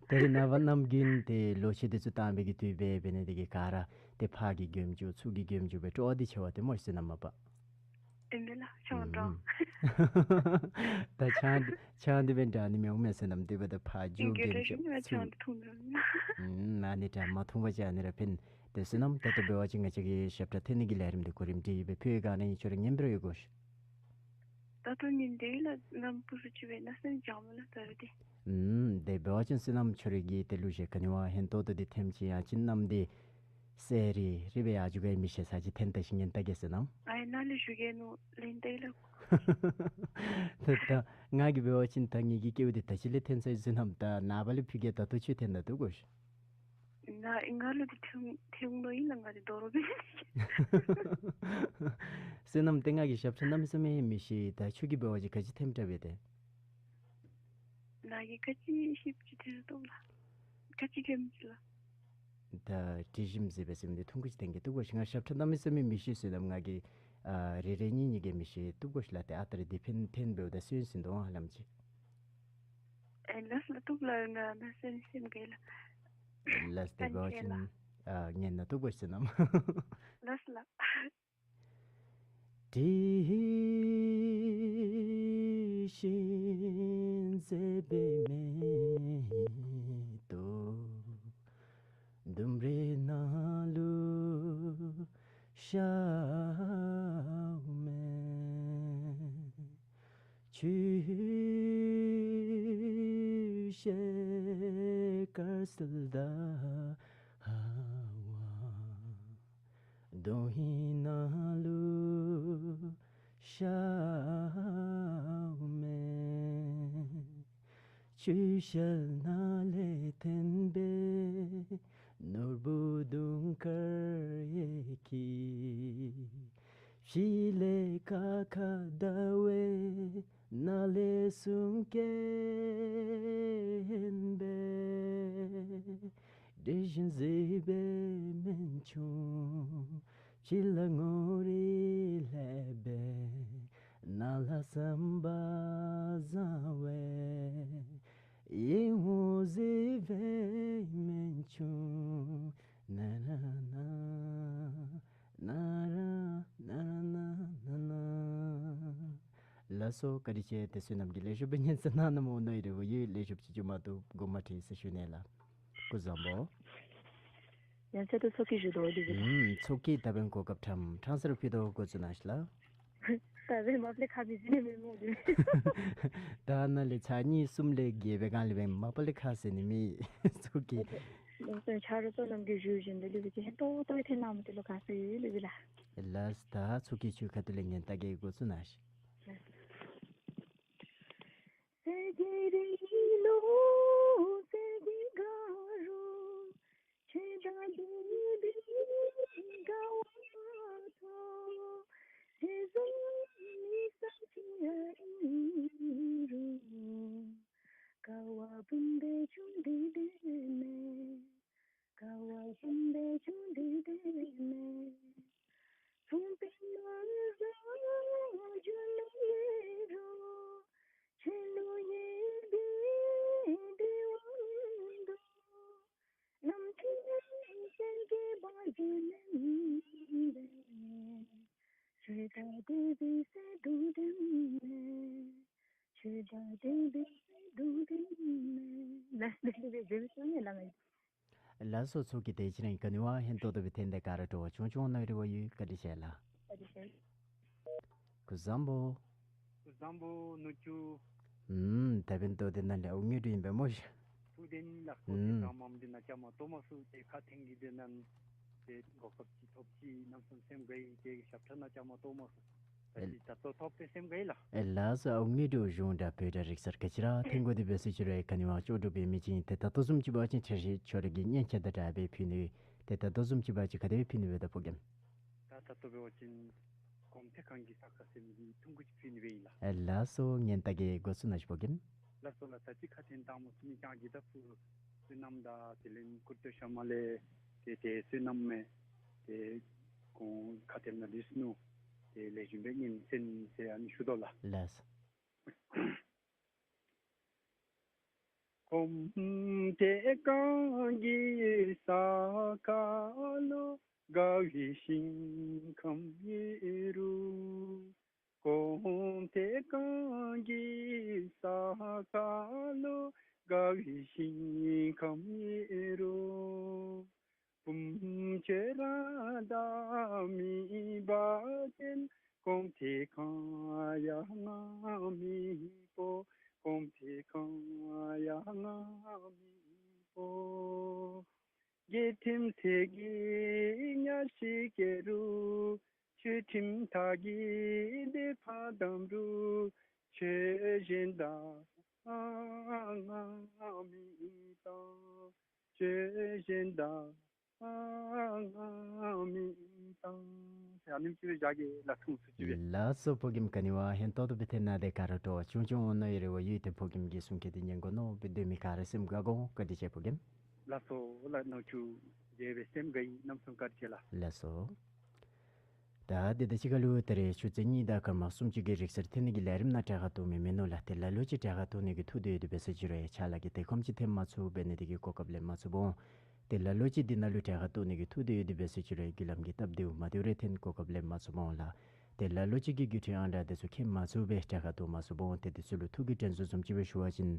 ད་རེས་ནངས་པ་གནམ་དགུན་དེ་ལོ་ཕྱེད་དེ་ཚུ་བཏང་བའི་གི་དུས་འབད་འབད་ནི་དེ་གིས་ག་ར་དེ་ཕར་གྱི་མགྱོནམ་འགྱོ་ཚུར་གྱི་མགྱོནམ་འགྱོ་སྦེ་སྤྲོ་བ་དེ་ཆེ་བ་དེ་སྨོ་ཤིག་སོ་ནམ་མ་པ། ཨིན་མས་ལགས་ཆང་འདྲ། ཨུམ། ད་ཆང་ཆང་དེ་སྦེ་འདྲ་ནི་མི་འོང་མས་སོ་ནམ། དེ་འབདཝ་ད་ཕར་འགྱོ་མགྱོནམ་འགྱོ་ཚུར། ཨུམ། ཨ་ནི་འདྲ་མ་འཐུང་བ་ཅིན་ཨ་ནི་ར་ཕན། དེ་སོ་ནམ་ད་ལྟོ་འབད་བ་ཅིན་ང་བཅས་ཀྱི་ཞབས་ཁྲ་འཐོན་ནི་གི་ལས་རིམ་འདི་གོ་རིམ་སྒྲིག་སྦེ་ཕུལ་ག་ནི་ཨིན། ཁྱོད་ར་ཉན་པར་ཡོད་གོ་ཤིག། ད་ལྟོ་ཉན་དེ་ལགས། ནམ་བུ་སུ་ཅིག་སྦེ་ན་སེམས་ཅང་མ་ལ་ད་རེས་དེ། ཨུམ། དེ་འབད་བ་ཅིན་སོ་ནམ་ཁྱོད་རའི་གི་དེ་གླུ་གཞས་ག་ནི་བ་ཧན་ཏོག་ཏོ་དེ་འཐེནམ་ཅིག་ཡང་ཅིན་ནམ་དེ་སེ་རི་རི་སྦེ་ཡར་འགྱོ་ག་ཡི་མི་ཤེས་ས་ཅིག་འཐེན་ད་ཤིག་ཉན་ད་གེ་སོ་ནམ། ཨའི་ནཱ་ལས་ཞུ་གེ་ནོ་ལེན་ཏེ་ལགས། ད་ད་ང་གིས་འབད་བ་ཅིན་ད་ངེ་གི་སྐྱེ་བ་འདི་ད་ཅི་ལས་འཐེན་ས་ཡི་སོ་ནམ། ད་ནངས་པ་ལས་ཕུལ་གེ། ད་ལྟོ་ཁྱོད་འཐེན་ད་བཏུབ་གོ་ཤིག། ནཱ་ང་ལུ་དེ་ཐོན་ཐོན་ནོ་ཨིན་ལགས། ང་དེ་དོ་རུང་སྦེ། སོ་ནམ་དེ་ང་གིས་ཞབས་ཁྲ་གནམ་མེད་ས་མེད་མི་ཤེས། ད་ཁྱོད་ཀྱིས་འབད་བ་ཅིན་ག་ཅི་འཐེནམ་དྲག་པས་ཏེ། ནཱ་གིས་ག་ཅི་ཤེསཔ་ཅིག་འཐེན་བཏུབ་ལགས། ག་ཅི་འཐེནམ་ཅིག་ལགས། ད་དྲི་ཞིམ་ཟེར་བའི་སེམས་འདི་ཐུང་ཀུ་ཅིག་འཐེན་གེ། བཏུབ་གོ་ཤིག། ང་ཞབས་ཁྲ་གནམ་མེད་ས་མེད་མི་ཤེས་སོ་ནམ། ང་གིས་ཨ་རེ་རེ་གཉིས་གཉིས་ཀྱིས་མི་ཤེས། བཏུབ་གོ་ཤིག་ལགས། ཏེ་ཨ་རྟག་ར་དེ་ཕན་འཐེན་འབདཝ་ད་སོན་སོན་དོ་ཧ་ལམ་ཅིག། ཨེ་ལགས་ལགས། བཏུབ་ལགས། ང་ནཱ་སེམས་སེམས་དགའ་ལགས། ལགས་སོ། དེ་འབད་བ་ཅིན་ཨ་ཉན་ན་བཏུབ་གོ་ཤིག་སོ་ནམ། ལགས་ལགས། དྲི་ཞིམ་ཟེར་བའི་མེ་ཏོག་ལྡུམ་རའི་ནང་ལུ་ཤར་ ཆུ་ཤེལ་དཀར་གསལ་ཟླ་བ། དོན་ཧིང་ནང་ལུ་ཤརཝ་མས། ཆུ་ཤེལ་ནང་ལས་འཐོན་པའི་ནོར་བུ་དུང་དཀར་ཡལ་གྱི། ཕྱི་ལས་ཁ་ཁ་ཟླ་བའི་ནང་ལས་གསུང་སྐད་སྙན་པའི། འདྲེ་བཞིན་བཟི་བའི་སྨན་ཆུང་ཕྱི་ལ་ངོ་རིས་ལྷོད་པའི། ནང་ལ་བསམ་པ་བཟང་བའི་ཡིད་འོང་བཟི་བའི་སྨན་ཆུང་། ན་ར་ན། ན་ར་ན་ར་ན་ན་ན། ལགས་སོ། བཀའ་དྲིན་ཆེ། དེ་བསོད་ནམས་ཀྱི་ལེགས་ཤོམ་སྦེ་ཉན་གསན་གནང་གནངམ་འོང་ནི་ཡོད་རེ་བ་ཡོད། ལེགས་ཤོམ་ཅིག་བྱུངམ་མ་གཏོགས་དགོངསམ་མ་ཁྲེལ་ཟེར་ཞུ་ནི་ལགས། སྐུ་གཟུགས་བཟང་པོ། ཡང་ཚེ་ཏོ་ཚོགས་ཀྱི་ཞུ་དོ་འདི་གི་ལགས། ཨུམ་ཚོགས་ཀྱི་ད་འབདན་གོ་སྐབས་ཕྲང་ཕྲང་ས་ར་ཕུལ་དོ་དགོ་ཚུགས་གནང་ཤིག་ལགས། ད་འབདན་མ་པ་ལས་ཁ་མི་བཟེད་ནི་མེད་སྨོ་འདི། ད་ནཱ་ལས་ཚར་གཉིས་གསུམ་ལས་བརྒལ་བའི་སྒང་ལས་འབདན་མ་པ་ལས་ཁ་བཟེད་ནི་མེད། ཚོགས་ཀྱི། ཆ་རོགས་ཚུ་རྣམས་ཀྱིས་ཞུ་བཞིན་དུ་ལུས་པའི་ཅིག་ཧན་ཏོག་ཏོ་འཐེན་གནང་མི་འདི་ལུ་དགའ་ས་ཡོད་ལུས་པའི་ལགས། ལགས་ད་ཚོགས་ཀྱི་ཆུ་ཁ་ཐུག་ལས་ཉན་ད་གེ་དགོ་ཚུགས་གནང་ཤིག། ལགས་སོ། ཚོགས་ཀྱི་དེ་ཅིག་ར་ཨིན། ག་ནི་བ་ཧན་ཏོག་ཏོ་སྦེ་འཐེན་ཏེ་ག་ར་སྤྲོ་བ་ཆུང་ཆུང་གནང་རེ་བ་ཡོད། བཀའ་དྲིན་ཆེ་ལགས། བཀའ་དྲིན་ཆེ། སྐུ་གཟུགས་བཟང་པོ། སྐུ་གཟུགས་བཟང་པོ་ནུ་གཅུང་། ཨུམ་ད་འབདན་ཏོ་དེ་ནང་ལས་ཨོ་ངེ་འགྲོ་ཨིན་པས་སྨོ་ཤི། ཐུགས་བདེན་ལགས། ཨུམ་ཏེ་ད་མམ་འདི་ནང་བཅའ་མར་གཏོགས་མ་ཚུགས། ཏེ་ཁ་འཐེན་གྱི་དེ་ནང་ཏེ་གོ་སྐབས་ཅིག་ཐོབ་ཅི། གནམ་མེད་ས་མེད་སེམས་དགའ་ཡི། ཏེ་ཞབས་ཁྲ་ནང་བཅའ་མར་གཏོགས་མ་ཚུགས། ད་ཨེ་ཅི་ད་ལྟོ་ཐོབ་སྟེ་སེམས་དགའ་ཡི་ལགས། ཨེ་ལགས་སོ། ཨོ་ངེ་འགྲོ་གཞུང་དང་བོད་དང་རིག་གསར་ག་ཅི་ར་འཐེན་དགོ་དེ་འབད་ཟེར་ཅི་རུང་ཨེ་ག་ནི་བ་ལྕོགས་གྲུབ་པའི་མི་ཅིག་ཨིན། ཏེ་ད་ལྟོ་བཟུམ་ཅིག་འབད་བ་ཅིན་འཕྲལ་ཞིག་ཁྱོད་ར་གི་སྙན་ཆ་དང་སྦྲགས་སྦེ་ཕུལ་ནི། ཏེ་ད་ལྟོ་བཟུམ་ཅིག་འབད་བ་ཅིན་ག་དེ་སྦེ་ཕུལ་ནི་འབདཝ་ད་ཕོ་རྒནམ། ད་ད་ལྟོ་འབད་བ་ཅིན་གོམས་འདྲིས་ཁང་གི་ས་ཁ་ཟེར་མི་འདི་ཐུང་ཀུ་ཅིག་ཕུལ་ནི་སྦེ་ཨིན་ལགས། ཨེ་ལགས་སོ། ཉན་ད་གེ་དགོ་ཚུགས་གནང་ཤིག་ཕོ་རྒནམ། ལགས་སོ་ལགས། ད་ཅི་ཁ་འཐེན་བཏང་མི་ཚུ་ནི་ཀྱང་གི་ད་ཕུ་བསོད་ནམས་དང་དེ་ལས་ཀུར་སྟོད་ཤ་མ་ལས་ཏེ་ཏེ་བསོད་ནམས་མས། ཏེ་ཁོང་ཁ་འཐེན་ནི་འདི་ཚུ་ནུ་ཏེ་ལེགས་ཤོམ་སྦེ་ཉན་གསན་ཟེར་ཨ་ནི་ཞུ་དོ་ལགས། ལགས་སོ། ལགས་སོ་ཕོ་རྒནམ། ག་ནི་བ་ཧན་ཏོག་ཏོ་སྦེ་འཐེན་གནང་སྟེ་ག་ར་སྤྲོ་བ་ཆུང་ཆུང་འོང་ནི་ཡོད་རེ་བ་ཡོད། ཏེ་ཕོ་རྒནམ་གྱི་གསུང་སྐད་འདི་ཉན་དགོ་མནོ་སྦེ་སྡོད་མི་ག་ར་སེམས་དགའ་དགོ། བཀའ་དྲིན་ཆེ་ཕོ་རྒནམ། ལགས་སོ་ལགས། ནུ་གཅུང་དེ་སྦེ་སེམས་དགའ་ཡི། གནམ་མེད་ས་མེད་བཀའ་དྲིན་ཆེ་ལགས། ལགས་སོ། ད་དེ་དང་གཅིག་ཁར་ལུ་ད་རེས་ཆུ་ཚོད་གཉིས་དང་སྐར་མ་སུམ་ཅུ་གི་རིག་གསར་འཐེན་ནི་གི་ལས་རིམ་ནང་གྲལ་ཁར་གཏོགས་མི་མེན་ནུག་ལགས། ཏེ་ལ་ལུ་ཅིག་གྲལ་ཁར་གཏོགས་ནི་གི་ཐུགས་འདོད་ཡོད་དེ་འབད་ཟེར་ཅི་རུང་ཡང་ཕྱག་ལཱ་གི་དེ་ཁོམ་ཅིག་འཐེན་མ་ཚུགས་པས། ཨ་ནི་དེ་གིས་གོ་སྐབས་ལེན་མ་ཚུགསཔ་འོང་། ཏེ་ལ་ལུ་ཅིག་འདི་ནང་ལུ་གྲལ་ཁར་གཏོགས་ནི་གི་ཐུགས་འདོད་ཡོད་དེ་འབད་ཟེར་ཅི་རུང་ཡང་བརྒྱུད་ལམ་གྱི་སྟབས་བདེཝ་མ་བདེཝ་རེ་འཐེན་གོ་སྐབས་ལེན་མ་ཚུགསཔ་འོང་ལགས། ཏེ་ལ་ལུ་ཅིག་གིས་བརྒྱུད་འཕྲིན་ཨང་གྲངས་དེ་ཚུ་མཁྱེན་མ་ཚུགས་པས་གྲལ་ཁར་གཏོགས་མ་ཚུགསཔ་འོང་། ཏེ་དེ་ཚུ་ལུ་ཐུགས་ཀྱི་དྲན་གསོ་བཟུམ་ཅིག་སྦེ་ཞུ་བ་ཅིན་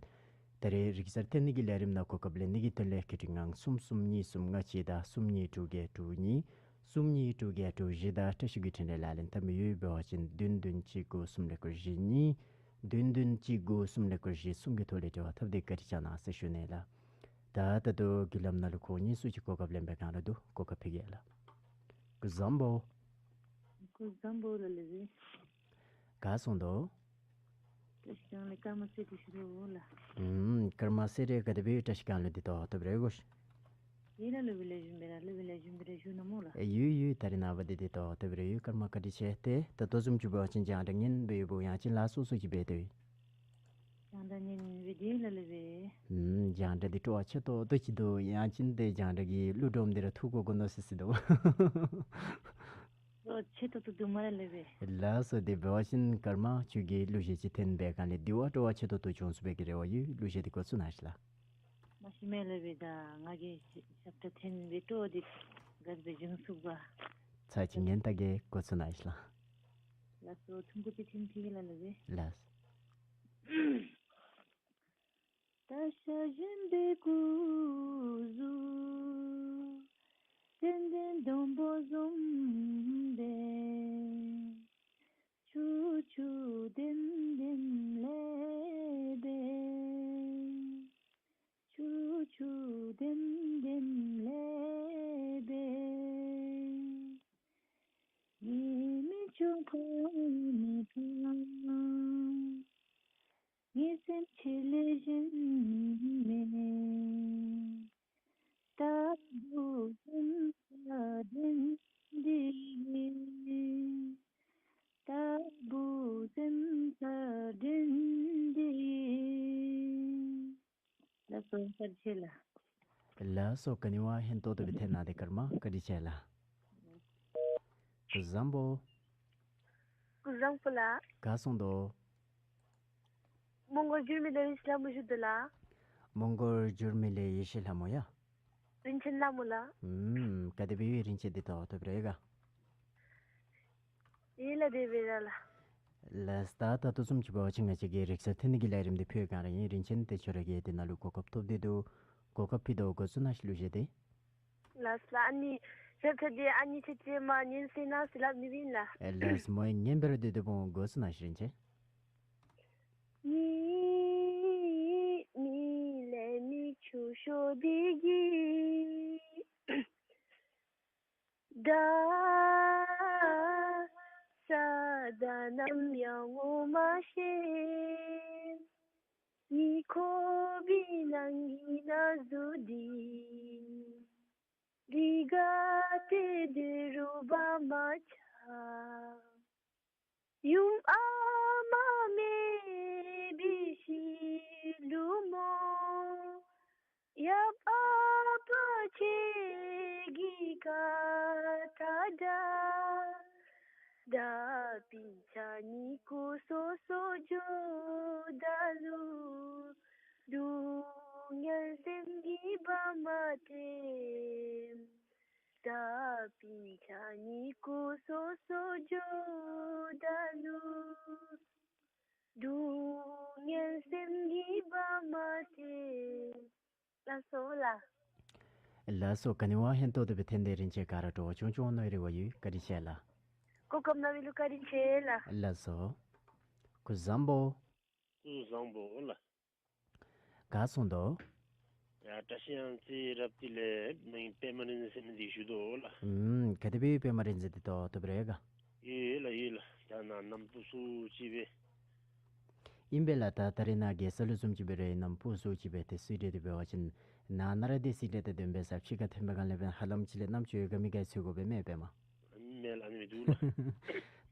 ད་རེས་རིག་གསར་འཐེན་ནི་གི་ལས་རིམ་ནང་གོ་སྐབས་ལེན་ནི་གི་དོན་ལས་བརྒྱུད་འཕྲིན་ཨང་གསུམ་གསུམ་གཉིས་གསུམ་ལྔ་གཅིག་དང་གསུམ་གཉིས་དྲུག་བརྒྱད་དྲུག་གཉིས་གསུམ་གཉིས་དྲུག་བརྒྱད་དྲུག་བཞི་དང་བཀྲ་ཤིས་བརྒྱུད་འཕྲིན་ལས་ལག་ལེན་འཐབ་མི་ཡོད་འབད་བ་ཅིན་བདུན་བདུན་གཅིག་དགུ་གསུམ་ལས་སྐོར་བཞི་གཉིས་ བདུན་བདུན་གཅིག་དགུ་གསུམ་ལས་འཁོར་བཞི་གསུམ་གྱི་ཐོག་ལས་འབྲེལ་བ་འཐབ་སྟེ་བཀའ་དྲིན་བསྐྱང་གནང་ཟེར་ཞུ་ནི་ལགས། ད་ད་ལྟོ་བརྒྱུད་ལམ་ནང་ལུ་ཁོང་གཉིས་སུ་ཅིག་གོ་སྐབས་ལེན་པའི་སྒང་ར་འདུག། གོ་སྐབས་ཕུལ་གེ་ལགས། སྐུ་གཟུགས་བཟང་པོ། སྐུ་གཟུགས་བཟང་པོ་ལགས་ལགས་སེ། ག་སོང་དོ། བཀྲ་ཤིས་སྒང་ལས་ཀརྨ་སེ་འབྲས་ཞུ་དོ་ལགས། ཨུམ། ཀརྨ་སེ་འབྲས་ག་དེ་སྦེ་བཀྲ་ཤིས་སྒང་ལུ་བདེ་ཏོག་ཏོ་སྦེ་ར་ཡོད་ག། ཡོད་ལགས། ལུ་སྦེ་ལེགས་ཤོམ་སྦེ་ར་ལུ་སྦེ་ལེགས་ཤོམ་སྦེ་ར་བཞུགས་གནང་སྨོ་ལགས། ཨེ་ཡོད་ཡོད། ད་རེས་ནངས་པ་འདི་བདེ་ཏོག་ཏོ་སྦེ་ར་ཡོད། ཀརྨ་བཀའ་དྲིན་ཆེ། ཏེ་ད་ལྟོ་བཟུམ་ཅིག་འབད་བ་ཅིན་རྒྱང་བསྒྲགས་ཉན་སྦེ་ཡོདཔ་ཡང་ཅིན་ལཱ་སོ་སོ་ཅིག་འབད་དེ། རྒྱང་བསྒྲགས་ཉན་སྦེ་དེ་ལགས་ལགས་སེ། ཨུམ། རྒྱང་བསྒྲགས་འདི་སྤྲོ་བ་ཆེ་ཏོག་ཏོ་ཅིག་འདུག། ཡང་ཅིན་ཏེ་རྒྱང་བསྒྲགས་ཀྱི་གླུ་སྒྲོམ་འདི་ར་འཐུ་དགོ་དགོ་མནོ་སི་སི་འདུག། སྤྲོ་བ་ཆེ་ཏོག་ཏོ་འདུག་སྨ་རེ་ལགས་སེ། ལགས་སོ། དེ་འབད་བ་ཅིན་ཀརྨ་ཁྱོད་ཀྱིས་གླུ་གཞས་ཅིག་འཐེན་པའི་སྒང་ལས་འདི་བ་སྤྲོ་བ་ཆེ་ཏོག་ཏོ་བྱུང་ཚུགས་པའི་གི་རེ་བ་ཡོད། གླུ་གཞས་འདི་འགོ་བཙུགས་གནང་ཤིག་ལགས། མ་གཞི་མེད་ལགས་སེ། ད་ང་གིས་ཞབས་ཁྲ་འཐེན་པའི་སྤྲོ་བ་འདི་ག་དེ་སྦེ་བྱུང་ཚུགས་པ། ཚར་གཅིག་ཉན་ད་གེ། འགོ་བཙུགས་གནང་ཤིག་ལགས། ལགས་སོ། ཐུང་ཀུ་ཅིག་འཐེན་ཅི་གེ་ལགས་ལགས་སེ། ལགས། ད་ཤ་ཞོན་པའི་སྐུ་གཟུགས་ཏན་ཏན་སྡོང་པོ་བཟུམ་སྦེ། ཆུ་ཆུ་ལྡེམ་ལྡེམ་ལེགས་པས། ཆུ་ཆུ་ལྡེམ་ལྡེམ་ལེགས་པས། ངེའི་མིག་ཆུ་ཁོ་ནའི་ཕ། ངའི་སེམས་ཁྱེད་ལས་གཞན་མེད། ལྟ་བུ་སེམས་དང་ལྡན་ཏེ། ལྟ་བུ་སེམས་དང་ལྡན་ཏེ། ལགས་སོ། བཀའ་དྲིན་ཆེ་ལགས། ལགས་སོ། ག་ནི་བ་ཧན་ཏོང་ཏོ་སྦེ་འཐེན་གནང་སྟེ་ཀརྨ། བཀའ་དྲིན་ཆེ་ལགས། སྐུ་གཟུགས་བཟང་པོ། སྐུ་གཟུགས་བཟང་པོ་ལགས། ག་སོང་དོ། མོང་སྒར་འགྱུར་མེད་ལས་ཡེ་ཤེས་ལྷ་མོ་ཞུ་དོ་ལགས། མོང་སྒར་འགྱུར་མེད་ལས་ཡེ་ཤེས་ལྷ་མོ་ཡ། རིན་ཆེན་ལྷ་མོ་ལགས། ཨུམ། ག་དེ་སྦེ་ཡོད། རིན་ཆེན་བདེ་ཏོག་ཏོ་སྦེ་ར་ཡོད་ག། ཡོད་ལགས། དེ་སྦེ་ར་ལགས། ལགས། ད་ད་ལྟོ་བཟུམ་ཅིག་འབད་བ་ཅིན་ང་བཅས་ཀྱིས་རིག་གསར་འཐེན་ནི་གི་ལས་རིམ་འདི་ཕུལ་བའི་སྒང་ར་ཨིན། རིན་ཆེན་ཏེ་ཁྱོད་ར་གིས་འདི་ནང་ལུ་གོ་སྐབས་ཐོབ་སྟེ་འདུག། གོ་སྐབས་ཕུལ་དོ། འགོ་བཙུགས་གནང་ཤིག་གླུ་གཞས་འདི། ལགས་ལགས། ཨ་ནི་ཞབས་ཁྲ་འདི་ཨ་ནི་ཁྱེད་ཀྱིས་མར་ཉན་ཟེར་གནང་ཟེར་སླབ་ནི་ཨིན་ལགས། ཨེ་ལགས་སོ། མོ་ཡང་ཉན་པར་སྡོད་དོ་འོང་། འགོ་བཙུགས་གནང་ཤིག་རིན་ཆེན། ཉི་མ་ལས་མིག་ཆུ་ཤོར་འདི་གིས། ད་ས་དང་གནམ་ཡང་ངོ་མ་ཤེས། ཉིད་ཁོ་བོའི་ནང་གི་ན་ཟུག་འདི། འདི་ག་ཏེ་འདི་རུ་བ་མ་ཆགས། ཡུམ་ཨ་མ་མེད་པའི་ཤི་ལུ་མོ། ཡབ་ཨ་པ་ཁྱེད་ཀྱི་ཁ་ཐག་དྲ། ད་སྤུན་ཆ་གཉིས་ཀུ་སོ་སོ་འགྱོ་ད་ལུ། སྡུག་བསྔལ་སེམས་ཀྱིས་བ་མ་ཐེམ། ད་སྤུན་ཆ་གཉིས་ཀུ་སོ་སོ་འགྱོ་ད་ལུ། སྡུག་བསྔལ་སེམས་ཀྱིས་བ་མ་ཐེམ། ལགས་སོ་ལགས། ལགས་སོ། ག་ནི་བ་ཧན་ཏོང་ཏོ་སྦེ་འཐེན་ཏེ་རིན་ཆེན་ག་ར་སྤྲོ་བ་བྱུང་བྱུངམ་མནོ་བའི་རེ་བ་ཡོད། བཀའ་དྲིན་ཆེ་ལགས། གོ་སྐབས་གནང་མི་ལུ་བཀའ་དྲིན་ཆེ་ལགས། ལགས་སོ། སྐུ་གཟུགས་བཟང་པོ། སྐུ་གཟུགས་བཟང་པོ་ལགས། ག་སོང་དོ། ཡ་བཀྲ་ཤིས་གཡང་རྩེ་རབ་ཏི་ལས་ནང་པདྨ་རིག་འཛིན་ཟེར་མི་འདི་ཞུ་དོ་ལགས། ཨུམ། ག་དེ་སྦེ་ཡོད་པདྨ་རིག་འཛིན་འདི་ཏོག་ཏོ་སྦེ་ར་ཡོད་ག། ཡོད་ལགས་ཡོད་ལགས། ད་ནཱ་ནམ་སྤུ་སུ་ཅིག་སྦེ། ཨིན་པས་ལགས། ད་ད་རེས་ནཱ་རྒྱལ་ས་ལུ་བཟུམ་ཅིག་སྦེ་ར་ནམ་སྤུ་སུ་ཅིག་སྦེ་ཏེ་སི་ཊི་འདི་འབད་བ་ཅིན་ནཱ་ནཱ་ར་ཏེ་སི་ཊི་ཏེ་འདོན་པས་ས་ཕྱི་ཁར་ཐོན་པའི་སྒང་ལས་འབདན་ཧ་ལམ་ཅིག་ལས་རྣམ་ཅོ་ཡོད་ག་མེད་ག་ཚུད་དགོ་པས་མེན་པདྨ། མེན་ལགས། ཨ་ནི་མི་འདུག་ལགས།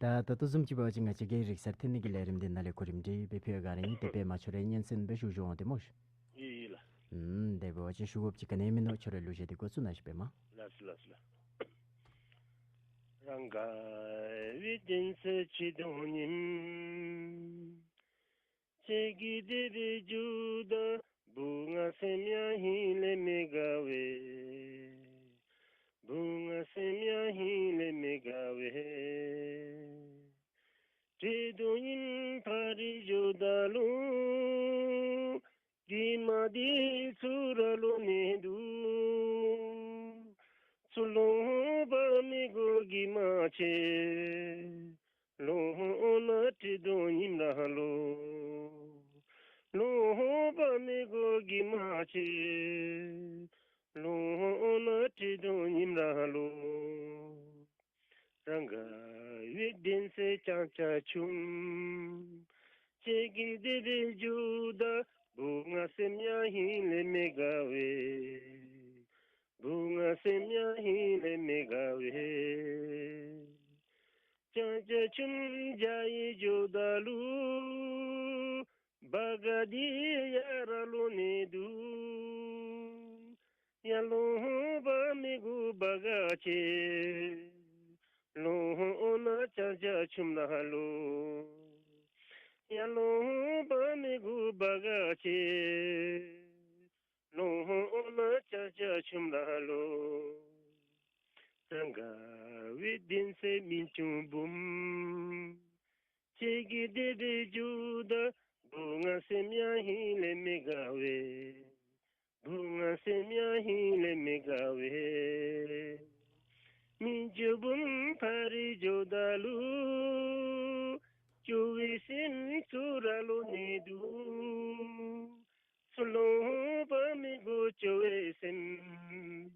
ད་ད་ལྟོ་བཟུམ་ཅིག་འབད་བ་ཅིན་ང་བཅས་ཀྱི་རིག་གསར་འཐེན་ནི་གི་ལས་རིམ་འདི་ནང་ལས་གོ་རིམ་སྒྲིག་སྦེ་ཕུལ་ག་ར་ཨིན། ཏེ་པདྨ་ཁྱོད་ར་སྙན་གསན་སྦེ་བཞུགས་བཞུགས་འོང་སྟེ་སྨོ་ཤིག། ཡོད་ཡོད་ལགས། ཨུམ། དེ་འབད་བ་ཅིན་ཞུ་དགོཔ་ཅིག་ག་ནི་མིན་ནུག། ཁྱོད་ར་གླུ་གཞས་འདི་འགོ་བཙུགས་གནང་ཤིག་པདྨ། ལགས་སོ་ལགས་སོ་ལགས། རང་དགའ་བའི་དུས་སུ་ཁྲི་གདུགས་ཉིམ། ཁྱེད་ཀྱི་དད་པའི་རྒྱུ་དང་བུ་ང་སེམས་ཡང་ཧིང་ལས་མི་དགའ་བས། བུ་ང་སེམས་ཡང་ཧིང་ལས་མི་དགའ་བས། ཁྲི་གདུགས་ཉིམ་ཕ་རི་བཞུགས་ད་ལུ། གྲིབ་མ་འདི་ཚུར་ར་ལོག་ནི་འདུག། ཚུར་ལོག་པར་མི་དགོ་གྲིབ་མ་ཆེ། ལོག་ན་ཁྲི་གདུགས་ཉིམ་ར་ལོག། བྱང་ཆུབ་འབྱུང་། ཁྱེད་ཀྱི་བདེ་བའི་རྒྱུ་དང་། བུ་ང་སེམས་ཡང་ཧིང་ལས་མི་དགའ་བས། བུ་ང་སེམས་ཡང་ཧིང་ལས་མི་དགའ་བས། བྱང་ཆུབ་འབྱུང་བྱ་ཡི་རྒྱུ་དང་ལུ། བ་ག་དེ་ཡར་ལོག་ནི་འདུག། ཡར་ལོང་པ་མི་དགོ་བ་ག་ཅི། ལོང་འོང་ན་བྱང་ཆུབ་འབྱུང་ལ་ལོ། ཡར་ལོང་པ་མི་དགོ་བ་ག་ཅི། ལོང་འོང་ན་བྱང་ཆུབ་འབྱུང་ལ་ལོ། གངྒཱ་བའི་གདན་སའི་མི་ཆུང་འབུམ། ཁྱེད་ཀྱི་བདེ་བའི་རྒྱུ་དང་། བུ་ང་སེམས་ཡང་ཧིང་ལས་མི་དགའ་བས། བུ་ང་སེམས་ཡང་ཧིང་ལས་མི་དགའ་བས། མི་ཆུང་འབུམ་ཕ་རི་རྒྱུ་དང་ལུ། སྐྱོ་བའི་སེམས་ཚུ་ར་ལོག་ནི་འདུག། སུ་ལོང་པ་མི་དགོ་སྐྱོ་བའི་སེམས།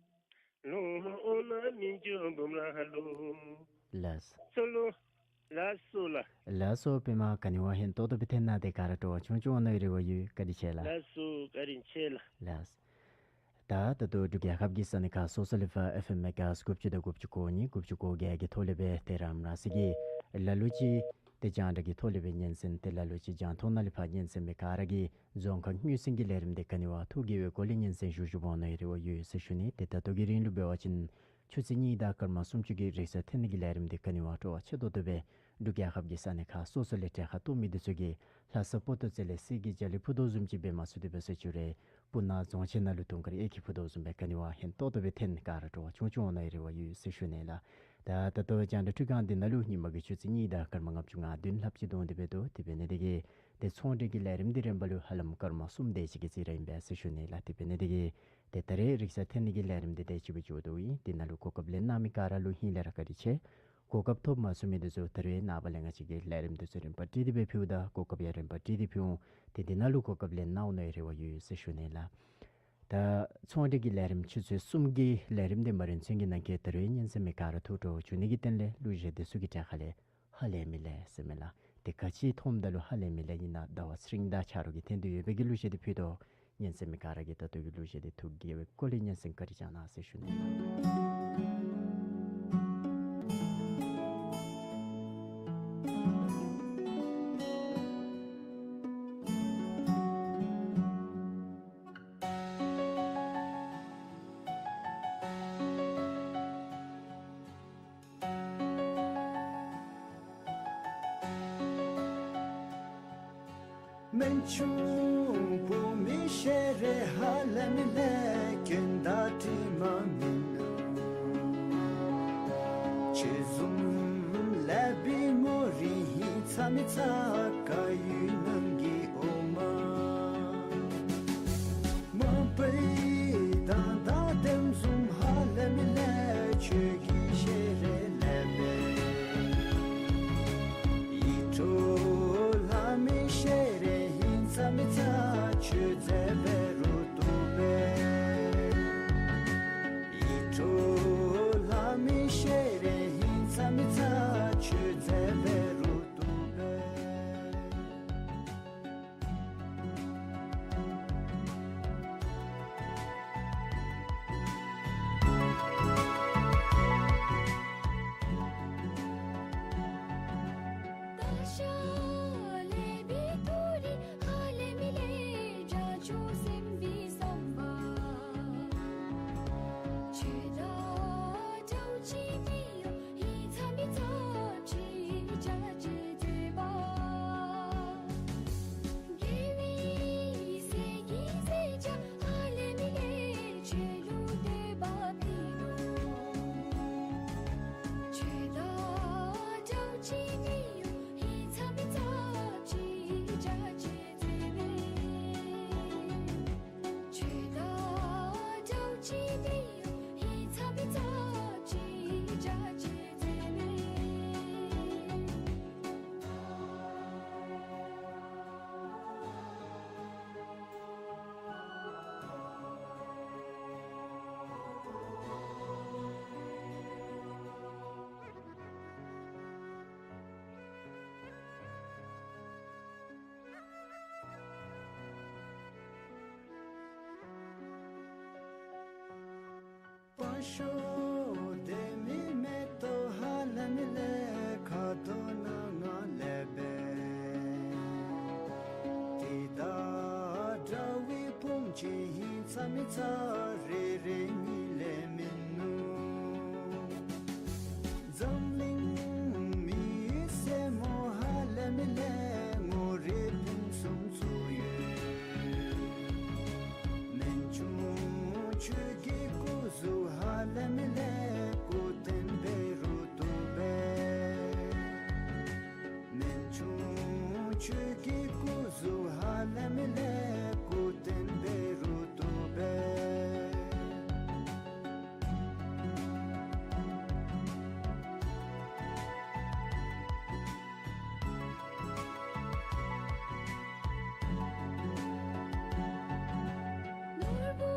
ལོང་འོང་ན་མི་ཆུང་འབུམ་ལ་ལོ། ལགས། སོ་ལོ། ལགས་སོ་ལགས། ལགས་སོ་པདྨ། ག་ནི་བ་ཧན་ཏོག་ཏོ་སྦེ་ཐོན་གནང་སྟེ་ག་ར་སྤྲོ་བ་ཆུང་ཆུང་འོང་ནི་རེ་བ་ཡོད། བཀའ་དྲིན་ཆེ་ལགས། ལགས་སོ། བཀའ་དྲིན་ཆེ་ལགས། ལགས། ད་ད་ལྟོ་འབྲུག་རྒྱལ་ཁབ་ཀྱི་ས་གནས་ཁག་སོ་སོ་ལས་ཕར་ཨེཕ་ཨེམ་མེ་གྷ་ཧརཊ་དགུ་བཅུ་དང་དགུ་བཅུ་གོ་གཉིས་དགུ་བཅུ་གོ་བརྒྱད་ཀྱི་ཐོག་ལས་སྦེ་ཏེ་རང་རང་སོའི་གི་ལ་ལུ་ཅིག་ཏེ་རྒྱང་བསྒྲགས་ཀྱི་ཐོག་ལས་སྦེ་སྙན་གསན། ཏེ་ལ་ལུ་ཅིག་རྒྱང་མཐོང་ནང་ལས་ཕར་སྙན་གསན་མི་ག་ར་གིས་རྫོང་ཁ་དངོས་ཟིན་གྱི་ལས་རིམ་འདི་ག་ནི་བ་ཐུགས་དགྱེས་པའི་སྒོ་ལས་སྙན་གསན་ཞུ་ཞུཝ་འོང་ནི་རེ་བ་ཡོད་ཟེར་ཞུ་ནི། ཏེ་ད་ལྟོ་གི་རིང་ལུ་འབད་བ་ཅིན་ཆུ་ཚོད་གཉིས་དང་སྐར་མ་སུམ་ཅུ་གི་རིང་ས་ཐོན་ནི་གི་ལས་རིམ་འདི་ག་ནི་བ་སྤྲོ་བ་ཆེ་ཏོག་ཏོ་སྦེ་འབྲུག་རྒྱལ་ཁབ་ཀྱི་ས་གནས་ཁག་སོ་སོ་ལས་གྲལ་ཁར་གཏོགས་མི་འདི་ཚུ་གིས་ལྷ་ས་པོ་ཏོ་རྩེ་ལས་གསེར་གྱི་རྒྱ་གླིང་ཕུ་ཏོ་བཟུམ་ཅིག་འབད་མ་ཚུགས་ཏེ་འབད་སོང་ཅི་རུང་སྤུ་ན་རྫོང་ཆེན་ནང་ལུ་དུང་དཀར་གཡས་འཁྱིལ་ཕུ་ཏོ་བཟུམ་སྦེ་ག་ནི་བ་ཧན་ཏོག་ཏོ་སྦེ་ཐོན། ག་ར་སྤྲོ་བ་ཆུང་ཆུང་འོང་ནི་རེ་བ་ཡོད་ཟེར་ཞུ་ནི་ལགས། ད་ད་ལྟོ་རྒྱང་བསྒྲགས་འཕྲུལ་ཁང་འདི་ནང་ལུ་ཉིན་མ་གི་ཆུ་ཚོད་གཉིས་དང་སྐར་མ་ལྔ་བཅུ་ང་བདུན་ལྷགཔ་ཅིག་ཐོན་ཏེ་འབད་དོ། དེ་འབད་ནི་དེ་གིས་ཏེ་ཚོང་འབྲེལ་གྱི་ལས་རིམ་འདི་རིམ་པ་ལུ་ཧ་ལམ་སྐར་མ་གསུམ་དེ་ཅིག་གི་རྩིས་ར་ཨིན་པས་ཟེར་ཞུ་ནི་ལགས། དེ་འབད་ནི་དེ་གིས་ཏེ་ད་རེས་རིང་ས་ཐོན་ནི་གི་ལས་རིམ་འདི་དེ་ཅིག་སྦེ་འགྱོ་དོ་ཨིན། དེ་ནང་ལུ་གོ་སྐབས་ལེན་གནང་མི་ག་ར་ལུ་ཧིང་ལས་ར་བཀའ་དྲིན་ཆེ། གོ་སྐབས་ཐོབ་མ་ཚུགས་མི་འདི་ཚུ་ད་རེས་ནངས་པ་ལས་ང་བཅས་ཀྱིས་ལས་རིམ་འདི་ཚུ་རིམ་པ་སྒྲིག་སྟེ་སྦེ་ཕུལཝ་ད་གོ་སྐབས་ཡང་རིམ་པ་སྒྲིག་སྟེ་ཕུལ་འོང་། ཏེ་འདི་ནང་ལུ་གོ་སྐབས་ལེན་གནང་འོང་ནི་རེ་བ་ཡོད་ཟེར་ཞུ་ནི་ལགས། ད་ཚོང་འབྲེལ་གྱི་ལས་རིམ་ཆུ་ཚོད་གསུམ་གྱི་ལས་རིམ་འདི་མ་རན་ཚུན་གྱི་ནང་འཁོད་ད་རེས་སྙན་གསན་མི་ག་ར་ཐུགས་སྤྲོ་བྱུང་ནི་གི་རྟིང་ལས་གླུ་གཞས་འདི་ཚུ་གི་གྲས་ཁ་ལས་ཧ་ལས་མི་ལས་ཟེར་མི་ལགས། ཏེ་ག་ཅི་མཐོངམ་ད་ལུ་ཧ་ལས་མི་ལས་ཨིན་ན་ཟླ་བ་ཚེ་རིང་དང་ཆ་རོགས་ཀྱིས་འཐེན་ཏེ་ཡོད་པའི་གི་གླུ་གཞས་འདི་ཕུལ་དོ། སྙན་གསན་མི་ག་ར་གིས་ད་ལྟོ་གི་གླུ་གཞས་འདི་ཐུགས་དགྱེས་པའི་སྒོ་ལས་སྙན་གསན་བཀའ་དྲིན་བསྐྱང་གནང་ཟེར་ཞུ་ནི། སྨན་ཆུང་བུ་མོའི་ཞལ་རས་ཧ་ལས་མི་ལས་གྱེན་དང་དྲི་མ་མིན་ནུག། ཆོས་འཛོམས་ལེགས་པའི་མོ་རིགས་ཧིང་ཚ་མི་ཚ་དཀར་ཡོལ་ནང་གི་འོ་མ། མ་པའི་མདངས་དང་ལྡེམ་འཛོམས་ཧ་ལས་མི་ལས་ཁྱོད་ཀྱི་ཞལ་རས་ལེགས་པས། ཡིད་འཕྲོག་ལྷ་མོའི་ཞལ་རས་ཧིང་ཚ་མི་ཚ་ཁྱོད་མཛེས་པ་རུ་འདུག་པས། ཡིད་འཕྲོག་ལྷ་མོའི་ཞལ་རས་ཧིང་ཚ་མི་ཚ་ཁྱོད་མཛེས་པ་རུ་འདུག་པས། ཤོ་དེ་མི་མེ་ཏོག་ཧ་ལམ་ལས་ཁ་དོག་སྣ་ལྔ་ལས་འབད། ཏེ་ད་འདྲ་བའི་བུམོ་ཅིག་ཧིང་ཚ་མི་ཚ་རེ་རེ་གཉིས་ལས་མིན་ནུག། འཛམ་གླིང་མི་སེར་མོ་ཧ་ལམ་ལས་ངོ་རིས་ཕུན་སུམ་ཚོགས་ཡོད། སྨན་ཆུང་ཁྱོད་ཀྱི་སྐུ་གཟུགས་ཧ་ལམ་ལས་སྐུ་རྟེན་འབད་རུང་བཏུབ་པས། སྨན་ཆུང་ཁྱོད་ཀྱི་སྐུ་གཟུགས་ཧ་ལམ་ལས་སྐུ་རྟེན་འབད་རུང་བཏུབ་པས། ནོར་བུ་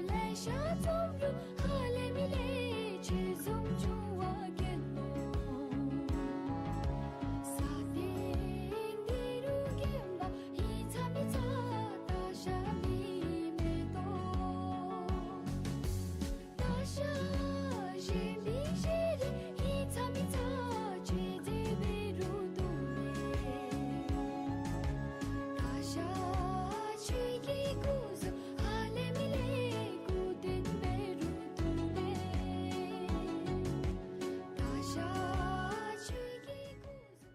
ལེ་ཤ་འཛོམས་རུང་ཧ་ལམ་ལས་ཆེ་འཛོམས་ཆུང་བ་གྱེན་ནོ། ས་སྟེང་འདི་རུ་རྒན་པ་ཧིང་ཚ་མི་ཚ་ད་ཤ་མི་མེ་ཏོག། ད་ཤ་གཞན་མི་གཞན་རེ་ཧིང་ཚ་མི་ཚ་ཆེ་ཟེར་འབད་རུང་བཏུབ་མས། ད་ཤ་ཁྱོད་ཀྱི་སྐུ་གཟུགས་ཧ་ལམ་ལས་སྐུ་རྟེན་འབད་རུང་བཏུབ་མས། ད་ཤ་ཁྱོད་ཀྱི་སྐུ་གཟུགས་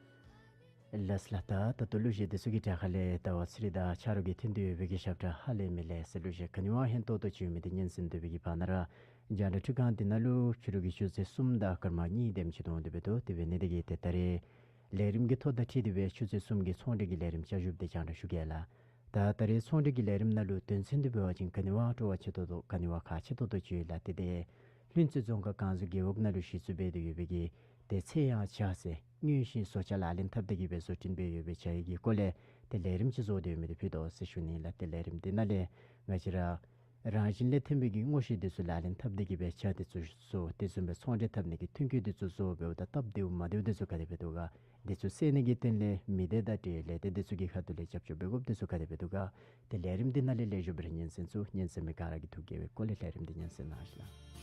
ལགས་ལགས། ད་ད་ལྟོ་གླུ་གཞས་འདི་ཚུ་གི་གྲས་ཁ་ལས་ཟླ་བ་ཚེ་རིང་དང་ཆ་རོགས་ཀྱིས་འཐེན་ཏེ་ཡོད་པའི་གི་ཞབས་ཁྲ་ཧ་ལམ་ལས་ཟེར་གླུ་གཞས་ག་ནི་བ་ཧན་ཏོང་ཏོ་ཅིག་ཡོད་མི་འདི་སྙན་གསན་སྡོད་པའི་གི་བར་ན་ར་རྒྱང་བསྒྲགས་འཕྲུལ་ཁང་འདི་ནང་ལུ་ཕྱི་རུ་གི་ཆུ་ཚོད་གསུམ་དང་སྐར་མ་གཉིས་དེམ་ཅིག་ཐོན་སྡོད་པས་དོ། དེ་འབད་ནི་དེ་གིས་ཏེ་ད་རེས་ལས་རིམ་གྱི་ཐོ་དང་འཁྲིལ་ཏེ་སྦེ་ཆུ་ཚོད་གསུམ་གྱི་ཚོང་འབྲེལ་གྱི་ལས་རིམ་བསྐྱར་ཞིབ་འདི་རྒྱང་བསྒྲགས་ཞུ་གེ་ལགས། ད་ད་རེས་ཚོང་འབྲེལ་གྱི་ལས་རིམ་ནང་ལུ་དོན་ཚན་འདི་འབད་བ་ཅིན་ག་ནི་བ་སྤྲོ་བ་ཆེ་ཏོག་ཏོ་ག་ནི་བ་ཁག་ཆེ་ཏོག་ཏོ་ཅིག་ཡོད་ལགས། ཏེ་དེ་ལྷུན་རྩེ་རྫོང་ཁག་ཀན་སུའུ་རྒེད་འོག་ནང་ལུ་གཞི་བཙུགས་འབད་དེ་ཡོད་པའི་གི་ཏེ་ཚེ་ཡང་བྱ་ཟེར་དངོས་གཞི་བཟོ་བྱ་ལག་ལེན་འཐབ་སྟེ་གི་སྦེ་བཟོ་སྐྲུན་འབད་ཡོད་པའི་བྱ་ཡི་གི་སྐོར་ལས་ཏེ་ལས་རིམ་ཅིག་བཟོ་སྟེ་ཡོད་མི་འདི་ཕུལ་དོ་ཟེར་ཞུ་ནི་ལགས། ཏེ་ལས་རིམ་འདི་ནང་ལས་ང་བཅས་ར་རང་བཞིན་ལས་ཐོན་པའི་གི་དངོས་གཞི་འདི་ཚུ་ལག་ལེན་འཐབ་སྟེ་གི་སྦེ་བྱ་འདི་ཚུ་བཟོ། དེ་བཟུམ་སྦེ་ཚོང་འབྲེལ་འཐབ་ནི་གི་ཐོན་སྐྱེད་འདི་ཚུ་བཟོ་འབདཝ་ད་སྟབས་བདེཝ་མ་བདེཝ་འདི་ཚུ་ག་དེ་སྦེ་འདུག་ག། འདི་ཚུ་སེལ་ནི་གི་དོན་ལས་མི་སྡེ་དང་འབྲེལ་ལས་སྡེ་འདི་ཚུ་གི་ཁ་ཐུག་ལས་རྒྱབ་སྐྱོར་འབད་དགོཔ་འདི་ཚུ་ག་དེ་སྦེ་འདུག་ག། ཏེ་ལས་རིམ་འདི་ནང་ལས་ལེགས་ཤོམ་སྦེ་ར་སྙན་གསན་ཚུགས། སྙན་གསན་མི་ག་ར་གི་ཐུགས་དགྱེས་པའི་སྒོ་ལས་ལས་རིམ་འདི་སྙན་གསན་གནང་ཞུ་ལགས།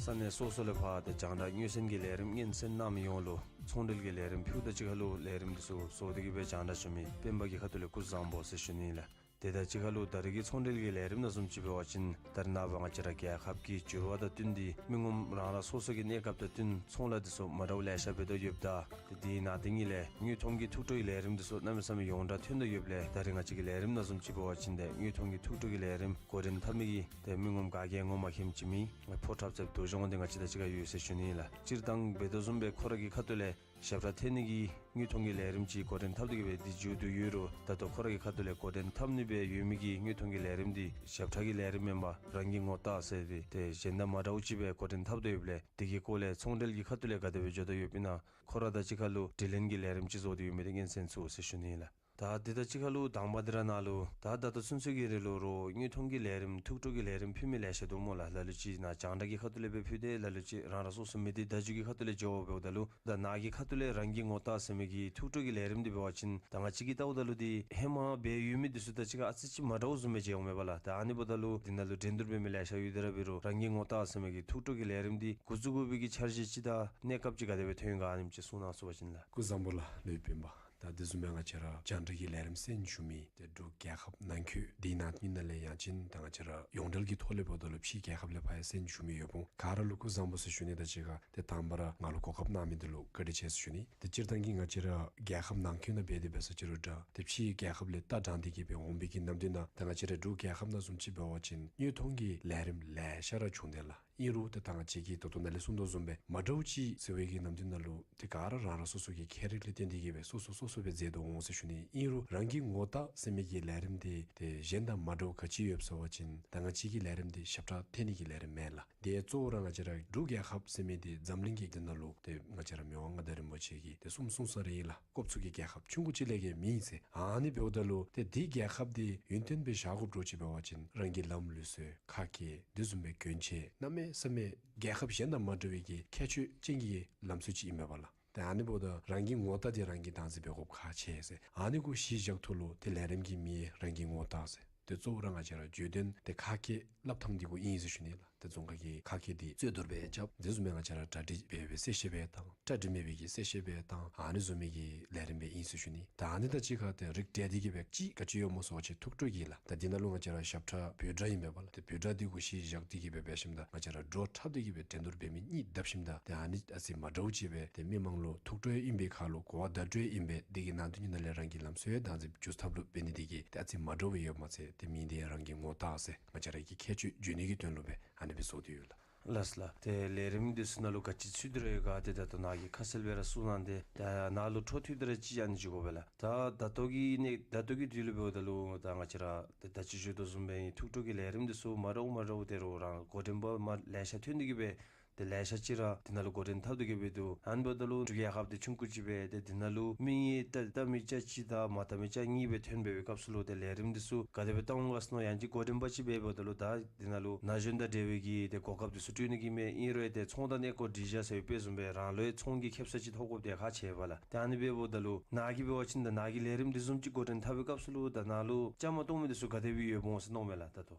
ས་གནས་སོ་སོ་ལས་ཕར་ཏེ་རྒྱང་བསྒྲགས་མྱོང་སེམས་ཀྱི་ལས་རིམ་སྙན་གསན་གནང་མི་ཡོངས་ལུ་ཚོང་འབྲེལ་གྱི་ལས་རིམ་ཕུལཝ་ད་གཅིག་ཁར་ལུ་ལས་རིམ་འདི་ཚུ་བཟོ་སྟེ་གི་སྦེ་རྒྱང་བསྒྲགས་ཞུ་མི་སྤེན་པ་གི་ཁ་ཐུག་ལས་སྐུ་གཟུགས་བཟང་པོ་ཟེར་ཞུ་ནི་ལགས། དེ་དང་གཅིག་ཁར་ལུ་ད་རེས་ཀྱི་ཚོང་འབྲེལ་གྱི་ལས་རིམ་ནང་བཟུམ་ཅིག་འབད་བ་ཅིན་ད་རེས་ནངས་པ་ང་བཅས་ར་རྒྱལ་ཁབ་ཀྱི་འགྱུར་བ་དང་བསྟུན་ཏེ་མི་ངོམ་རང་རང་སོ་སོ་གི་གནས་སྐབས་དང་བསྟུན་ཚོང་ལཱ་འདི་ཚུ་མ་འདྲཝ་ལེ་ཤ་འབད་དོ་ཡོདཔ་ད་ཏེ་དེ་ནང་དེ་གཉིས་ལས་དངོས་མཐོང་གི་ཐུགས་སྤྲོ་གི་ལས་རིམ་འདི་ཚུ་གནམ་མེད་ས་མེད་ཡོངས་གྲགས་ཐོན་དོ་ཡོདཔ་ལས་ད་རེས་ང་བཅས་ཀྱི་ལས་རིམ་ནང་བཟུམ་ཅིག་འབད་བ་ཅིན་ཏེ་དངོས་མཐོང་གི་ཐུགས་སྤྲོ་གི་ལས་རིམ་འགོ་འདྲེན་འཐབ་མི་གི་ཏེ་མི་ངོམ་ག་གིས་ངོ་མ་མཁྱེནམ་ཅིག་མི་ཕོ་བྲང་ཚབ་རྡོ་རྗེ་དབང་འདུས་ང་བཅས་དང་གཅིག་ཁར་ཡོད་ཟེར་ཞུ་ནི་ལགས། སྤྱིར་བཏང་འབད་དོ་བཟུམ་སྦེ་ཁོ་ར་གི་ཁ་ཐུག་ལས་ཞབས་ཁྲ་འཐེན་ནི་གི་དངོས་མཐོང་གི་ལས་རིམ་ཅིག་འགོ་འདྲེན་འཐབ་སྟེ་གི་སྦེ་འདི་མཇུག་བསྡུ་ཡོད་རུང་ད་ལྟོ་ཁོ་ར་གི་ཁ་ཐུག་ལས་འགོ་འདྲེན་འཐབ་ནི་སྦེ་ཡོད་མི་གི་དངོས་མཐོང་གི་ལས་རིམ་འདི་ཞབས་ཁྲ་གི་ལས་རིམ་མེན་པར་རང་གི་ངོ་རྟགས་ཟེར་ཏེ་ཏེ་གཞན་དང་མ་འདྲཝ་ཅིག་སྦེ་འགོ་འདྲེན་འཐབ་དོ་ཡོདཔ་ལས་དེ་གི་སྐོར་ལས་ཚོང་འབྲེལ་གྱི་ཁ་ཐུག་ལས་ག་དེ་སྦེ་འགྱོ་དོ་ཡོདཔ་ཨིན་ན་ཁོ་ར་དང་གཅིག་ཁར་ལུ་དྲི་ལན་གྱི་ལས་རིམ་ཅིག་བཟོ་སྟེ་ཡོད་མི་འདི་སྙན་གསན་ཚུགས་ཟེར་ཞུ་ནི་ལགས། ད་འདི་དང་གཅིག་ཁར་ལུ་དང་པ་འདི་ར་ནང་ལུ་ད་ད་ལྟོ་ཚུན་ཚོད་ཀྱི་རིང་ལུ་རོགས་དངོས་མཐོང་གི་ལས་རིམ་ཐུགས་སྤྲོ་གི་ལས་རིམ་ཕུལ་མི་ལེ་ཤ་འདུག་སྨོ་ལགས། ལ་ལུ་ཅིག་ནཱ་རྒྱང་བསྒྲགས་ཀྱི་ཁ་ཐུག་ལས་སྦེ་ཕུལ་ཏེ་ལ་ལུ་ཅིག་རང་རང་སོ་སོ་མི་སྡེ་བརྡ་བརྒྱུད་ཀྱི་ཁ་ཐུག་ལས་འགྱོ་འབདཝ་ད་ལུ་ད་ནཱ་གི་ཁ་ཐུག་ལས་རང་གི་ངོ་རྟགས་ཟེར་མི་གི་ཐུགས་སྤྲོ་གི་ལས་རིམ་འདི་འབད་བ་ཅིན་ད་ང་བཅས་ཀྱིས་བལྟཝ་ད་ལུ་འདི་ཧེ་མ་འབད་ཡོད་མི་འདི་ཚུ་དང་གཅིག་ཁར་ཨ་ཙི་ཅིག་མ་འདྲཝ་བཟུམ་སྦེ་མཇལ་འོང་མས་པ་ལགས། ད་ཨ་ནི་འབདཝ་ད་ལུ་འདི་ནང་ལུ་འགྲན་བསྡུར་འབད་མི་ལེ་ཤ་ཡོད་དེ་ར་འབད་རུང་རང་གི་ངོ་རྟགས་ཟེར་མི་གི་ཐུགས་སྤྲོ་གི་ལས་རིམ་འདི་འགོ་བཙུགས་དགོ་པའི་གི་འཆར་གཞི་ཅིག་དང་གནས་སྐབས་ཅིག་ག་དེ་སྦེ་ཐོན་ཡི་ག་ཨ་ནེམ་ཅིག་གསུང་གནང་ཚུགས་པ་ཅིན་ལགས། སྐུ་གཟུགས་བཟང་པོ་ལགས། ལོ་སྤེན་པ། ད་དེ་བཟུམ་སྦེ་ང་བཅས་ར་རྒྱང་བསྒྲགས་ཀྱི་ལས་རིམ་གསན་བཞུགས་མི་ཏེ་འབྲུག་རྒྱལ་ཁབ་ནང་འཁོད་འདི་ནང་ཡིན་ན་ལས་ཡང་ཅིན་ད་ང་བཅས་ར་ཡོངས་འབྲེལ་གྱི་ཐོག་ལས་འབདཝ་ད་ལུ་ཕྱི་རྒྱལ་ཁབ་ལས་ཕར་ཡང་གསན་བཞུགས་མི་ཡོདཔ་འོང་། ག་ར་ལུ་སྐུ་གཟུགས་བཟང་པོ་ཟེར་ཞུ་ནི་དང་གཅིག་ཁར་ཏེ་དང་པ་ར་ང་ལུ་གོ་སྐབས་གནང་མི་འདི་ལུ་བཀའ་དྲིན་ཆེ་ཟེར་ཞུ་ནི། ཏེ་སྤྱིར་བཏང་གི་ང་བཅས་ར་རྒྱལ་ཁབ་ནང་འཁོད་ནང་འབད་དེ་འབད་ས་ཅིག་རུང་འདྲ་ཏེ་ཕྱི་རྒྱལ་ཁབ་ལས་ལྟ་འགྲངས་ཏེ་གི་སྦེ་འོང་པའི་གི་ནམ་དུས་ནང་ད་ང་བཅས་ར་འབྲུག་རྒྱལ་ཁབ་ནང་བཟུམ་ཅིག་འབད་བ་ཅིན་དངོས་མཐོང་གི་ལས་རིམ་ལེ་ཤ་ར་བྱུང་དེས་ལགས། ཨིན་རུང་ཏེ་ད་ང་བཅས་ཀྱིས་ད་ལྟོ་ནཱ་ལས་གསུངས་དོ་བཟུམ་སྦེ་མ་འདྲཝ་ཅིག་ཟེར་བའི་གི་ནམ་དུས་ནང་ལུ་ཏེ་ག་ར་རང་རང་སོ་སོ་གི་ཁྱད་རིག་ལས་བརྟེན་ཏེ་གི་སྦེ་སོ་སོ་སོ་སོ་སྦེ་མཛད་དོ་འོང་ཟེར་ཞུ་ནི། ཨིན་རུང་རང་གི་ངོ་རྟགས་ཟེར་མི་གི་ལས་རིམ་འདི་ཏེ་གཞན་དང་མ་འདྲཝ་ག་ཅི་ཡོདཔ་ཟེར་བ་ཅིན་ད་ང་བཅས་ཀྱི་ལས་རིམ་འདི་ཞབས་ཁྲ་འཐེན་ནི་གི་ལས་རིམ་མེན་ལགས། ཏེ་གཙོ་བོ་ར་ང་བཅས་ར་འབྲུག་རྒྱལ་ཁབ་ཟེར་མི་འདི་འཛམ་གླིང་གི་འདི་ནང་ལུ་ཏེ་ང་བཅས་ར་མི་དབང་མངའ་བདག་རིན་པོ་ཆེ་གིས་ཏེ་གསུངམ་གསུངས་ས་ར་ཨིན་ལགས། དཀོར་ཚུ་གི་རྒྱལ་ཁབ་ཆུང་ཀུ་ཅིག་ལས་བརྒལ་མེད་ཟེར། ཨ་ནི་འབདཝ་ད་ལུ་ཏེ་འདི་རྒྱལ་ཁབ་འདི་ཡུན་བརྟན་སྦེ་བཞག་དགོཔ་འདྲཝ་ཅིག་འབད་བ་ཅིན་རང་གི་ལམ་ལུགས་སྲོལ་ཁ་སྐད་དེ་བཟུམ་སྦེ་གྱོན་ཆས་གནམ་མེད་ས་མེད་རྒྱལ་ཁབ་གཞན་དང་མ་འདྲ་བའི་གི་ཁྱད་ཆོས་ཅན་གྱི་ལམ་སྲོལ་ཅིག་ཨིན་མས་པ་ལགས། ཏེ་ཨ་ནི་འབདཝ་ད་རང་གི་ངོ་རྟགས་འདི་རང་གིས་བདག་འཛིན་འབད་དགོཔ་ཁག་ཆེ་ཟེར། ཨ་ནི་གུ་གཞི་བཞག་ཐོག་ལུ་ཏེ་ལས་རིམ་གྱི་མིང་རང་གི་ངོ་རྟགས་ཟེར། ཏེ་གཙོ་བོ་ར་ང་བཅས་ར་བརྗོད་དོན་ཏེ་ཁ་སྐད་སླབ་ཐངས་འདི་གུ་ཨིན་ཟེར་ཞུ་ནི་ལགས། ཏེ་རྫོང་ཁ་གི་ཁ་སྐད་འདི་རྩོད་བསྡུར་སྦེ་རྐྱབ། དེ་བཟུམ་སྦེ་ང་བཅས་ར་གྲ་སྒྲིག་འབད་སྦེ་གསལ་བཤད་སྦེ་བཏང་། གྲ་སྒྲིག་མེད་པའི་གི་གསལ་བཤད་སྦེ་བཏང་། ཨ་ནི་བཟུམ་མའི་གི་ལས་རིམ་སྦེ་ཨིན་ཟེར་ཞུ་ནི། ད་ཨ་ནི་དང་གཅིག་ཁར་ཏེ་རིགས་བསྒྲེས་ཏེ་གི་སྦེ་གཅིག་ག་ཅི་ཡོདཔ་སྨོ་ཟེར་བ་ཅིན་ཐུགས་སྤྲོ་གི་ལགས། ད་འདི་ནང་ལུ་ང་བཅས་ར་ཞབས་ཁྲ་འབོད་སྒྲ་ཨིན་པས་ལགས། ཏེ་འབོད་སྒྲ་འདི་གུ་གཞི་བཞག་སྟེ་གི་སྦེ་འབད་ཞིནམ་ད་ང་བཅས་ར་འགྲོ་འཁྲབ་སྟེ་གི་སྦེ་འགྲན་བསྡུར་འབད་མི་གཉིས་བསྡབ་ཞིནམ་ད་ཏེ་ཨ་ནི་ཨ་ཙི་མ་འདྲཝ་ཅིག་སྦེ་ཏེ་མི་མང་ལུ་ཐུགས་སྤྲོ་ཡང་ཨིན་པའི་ཁར་ལུ་གོ་བ་བརྡ་སྤྲོད་ཡང་ཨིན་པས། དེ་གི་ནང་དོན་གྱི་ནང་ལས་རང་གི་ལམ་སྲོལ་ཡང་བདག་འཛིན་འགྱོ་ཐབས་ལུ་འབད་ནི་དེ་གིས་ཏེ་ཨ་ཙི་མ་འདྲཝ་ཡོདཔ་མ་ཚད་ཏེ་མིང་འདི་ཡང་རང་གི་ངོ་རྟགས་ཟེར་ང་བཅས་ར་གི་ཁྱད་ཆོས་བརྗོད་ནི་གི་དོན་ལུ་སྦེ་ཨ་ནི་སྦེ་བཟོ་སྟེ་ཡོད་ལགས། ལགས་ལགས། ཏེ་ལས་རིམ་འདི་ཚུ་ནང་ལུ་ག་ཅི་ཚུད་དེ་ར་ཡོད་ག་ཏེ་ད་ལྟོ་ནཱ་གིས་ཁ་གསལ་སྦེ་ར་གསུངས་གནང་སྟེ། ད་ནཱ་ལུ་འཕྲོ་མཐུད་དེ་ར་ཅིག་ཨ་ནི་ཅིག་དགོ་པས་ལགས། ད་ད་ལྟོ་གི་ནི་ད་ལྟོ་གི་དུས་ལུ་འབདཝ་ད་ལུ་ད་ང་བཅས་ར་ད་ད་ཅི་ཞུ་དོ་བཟུམ་སྦེ་ཐུགས་སྤྲོ་གི་ལས་རིམ་འདི་ཚུ་མ་འདྲཝ་མ་འདྲཝ་ཏེ་རོགས་རང་འགོ་འདྲེན་པ་མ་ལེ་ཤ་ཐོན་ཏེ་གི་སྦེ་ཏེ་ལེ་ཤ་ཅིག་ར་འདི་ནང་ལུ་འགོ་འདྲེན་འཐབ་སྟེ་གི་སྦེ་འདུག། ཨ་ནི་འབདཝ་ད་ལུ་འབྲུག་རྒྱལ་ཁབ་འདི་ཆུང་ཀུ་ཅིག་སྦེ་ཏེ་འདི་ནང་ལུ་མི་ངོམ་ལྟ་ལྟ་མི་ཅ་གཅིག་དང་མ་ལྟ་མི་ཅ་གཉིས་སྦེ་ཐོན་པའི་སྐབས་སུ་ལུ་ཏེ་ལས་རིམ་འདི་ཚུ་ག་དེ་སྦེ་གཏང་འོང་ག་ཟེར་མནོ། ཡང་ཅིན་འགོ་འདྲེན་པ་ཅིག་འབདཝ་ད་ལུ་ད་འདི་ནང་ལུ་ན་གཞོན་དང་འབྲེལ་བའི་གི་ཏེ་གོ་སྐབས་འདི་ཚུ་སྤྲོད་ནི་གི་མས། ཨིན་རུང་ཏེ་ཚོང་དང་གནས་སྐོར་སྒྲིག་གཞི་ཟེར་བའི་དཔེ་བཟུམ་སྦེ་རང་ལུ་ཡང་ཚོང་གི་ཁེ་སང་ཅིག་ཐོབ་དགོཔ་འདི་ཁག་ཆེ་བས་ལགས། ཏེ་ཨ་ནི་འབདཝ་ད་ལུ་ནཱ་གིས་འབད་བ་ཅིན་ད་ནཱ་གི་ལས་རིམ་འདི་བཟུམ་ཅིག་འགོ་འདྲེན་འཐབ་པའི་སྐབས་སུ་ལུ་ད་ནཱ་ལུ་བཅའ་མར་གཏོགས་མི་འདི་ཚུ་ག་དེ་སྦེ་ཡོདཔ་འོང་ཟེར་མནོཝ་མས་ལགས་ད་ལྟོ།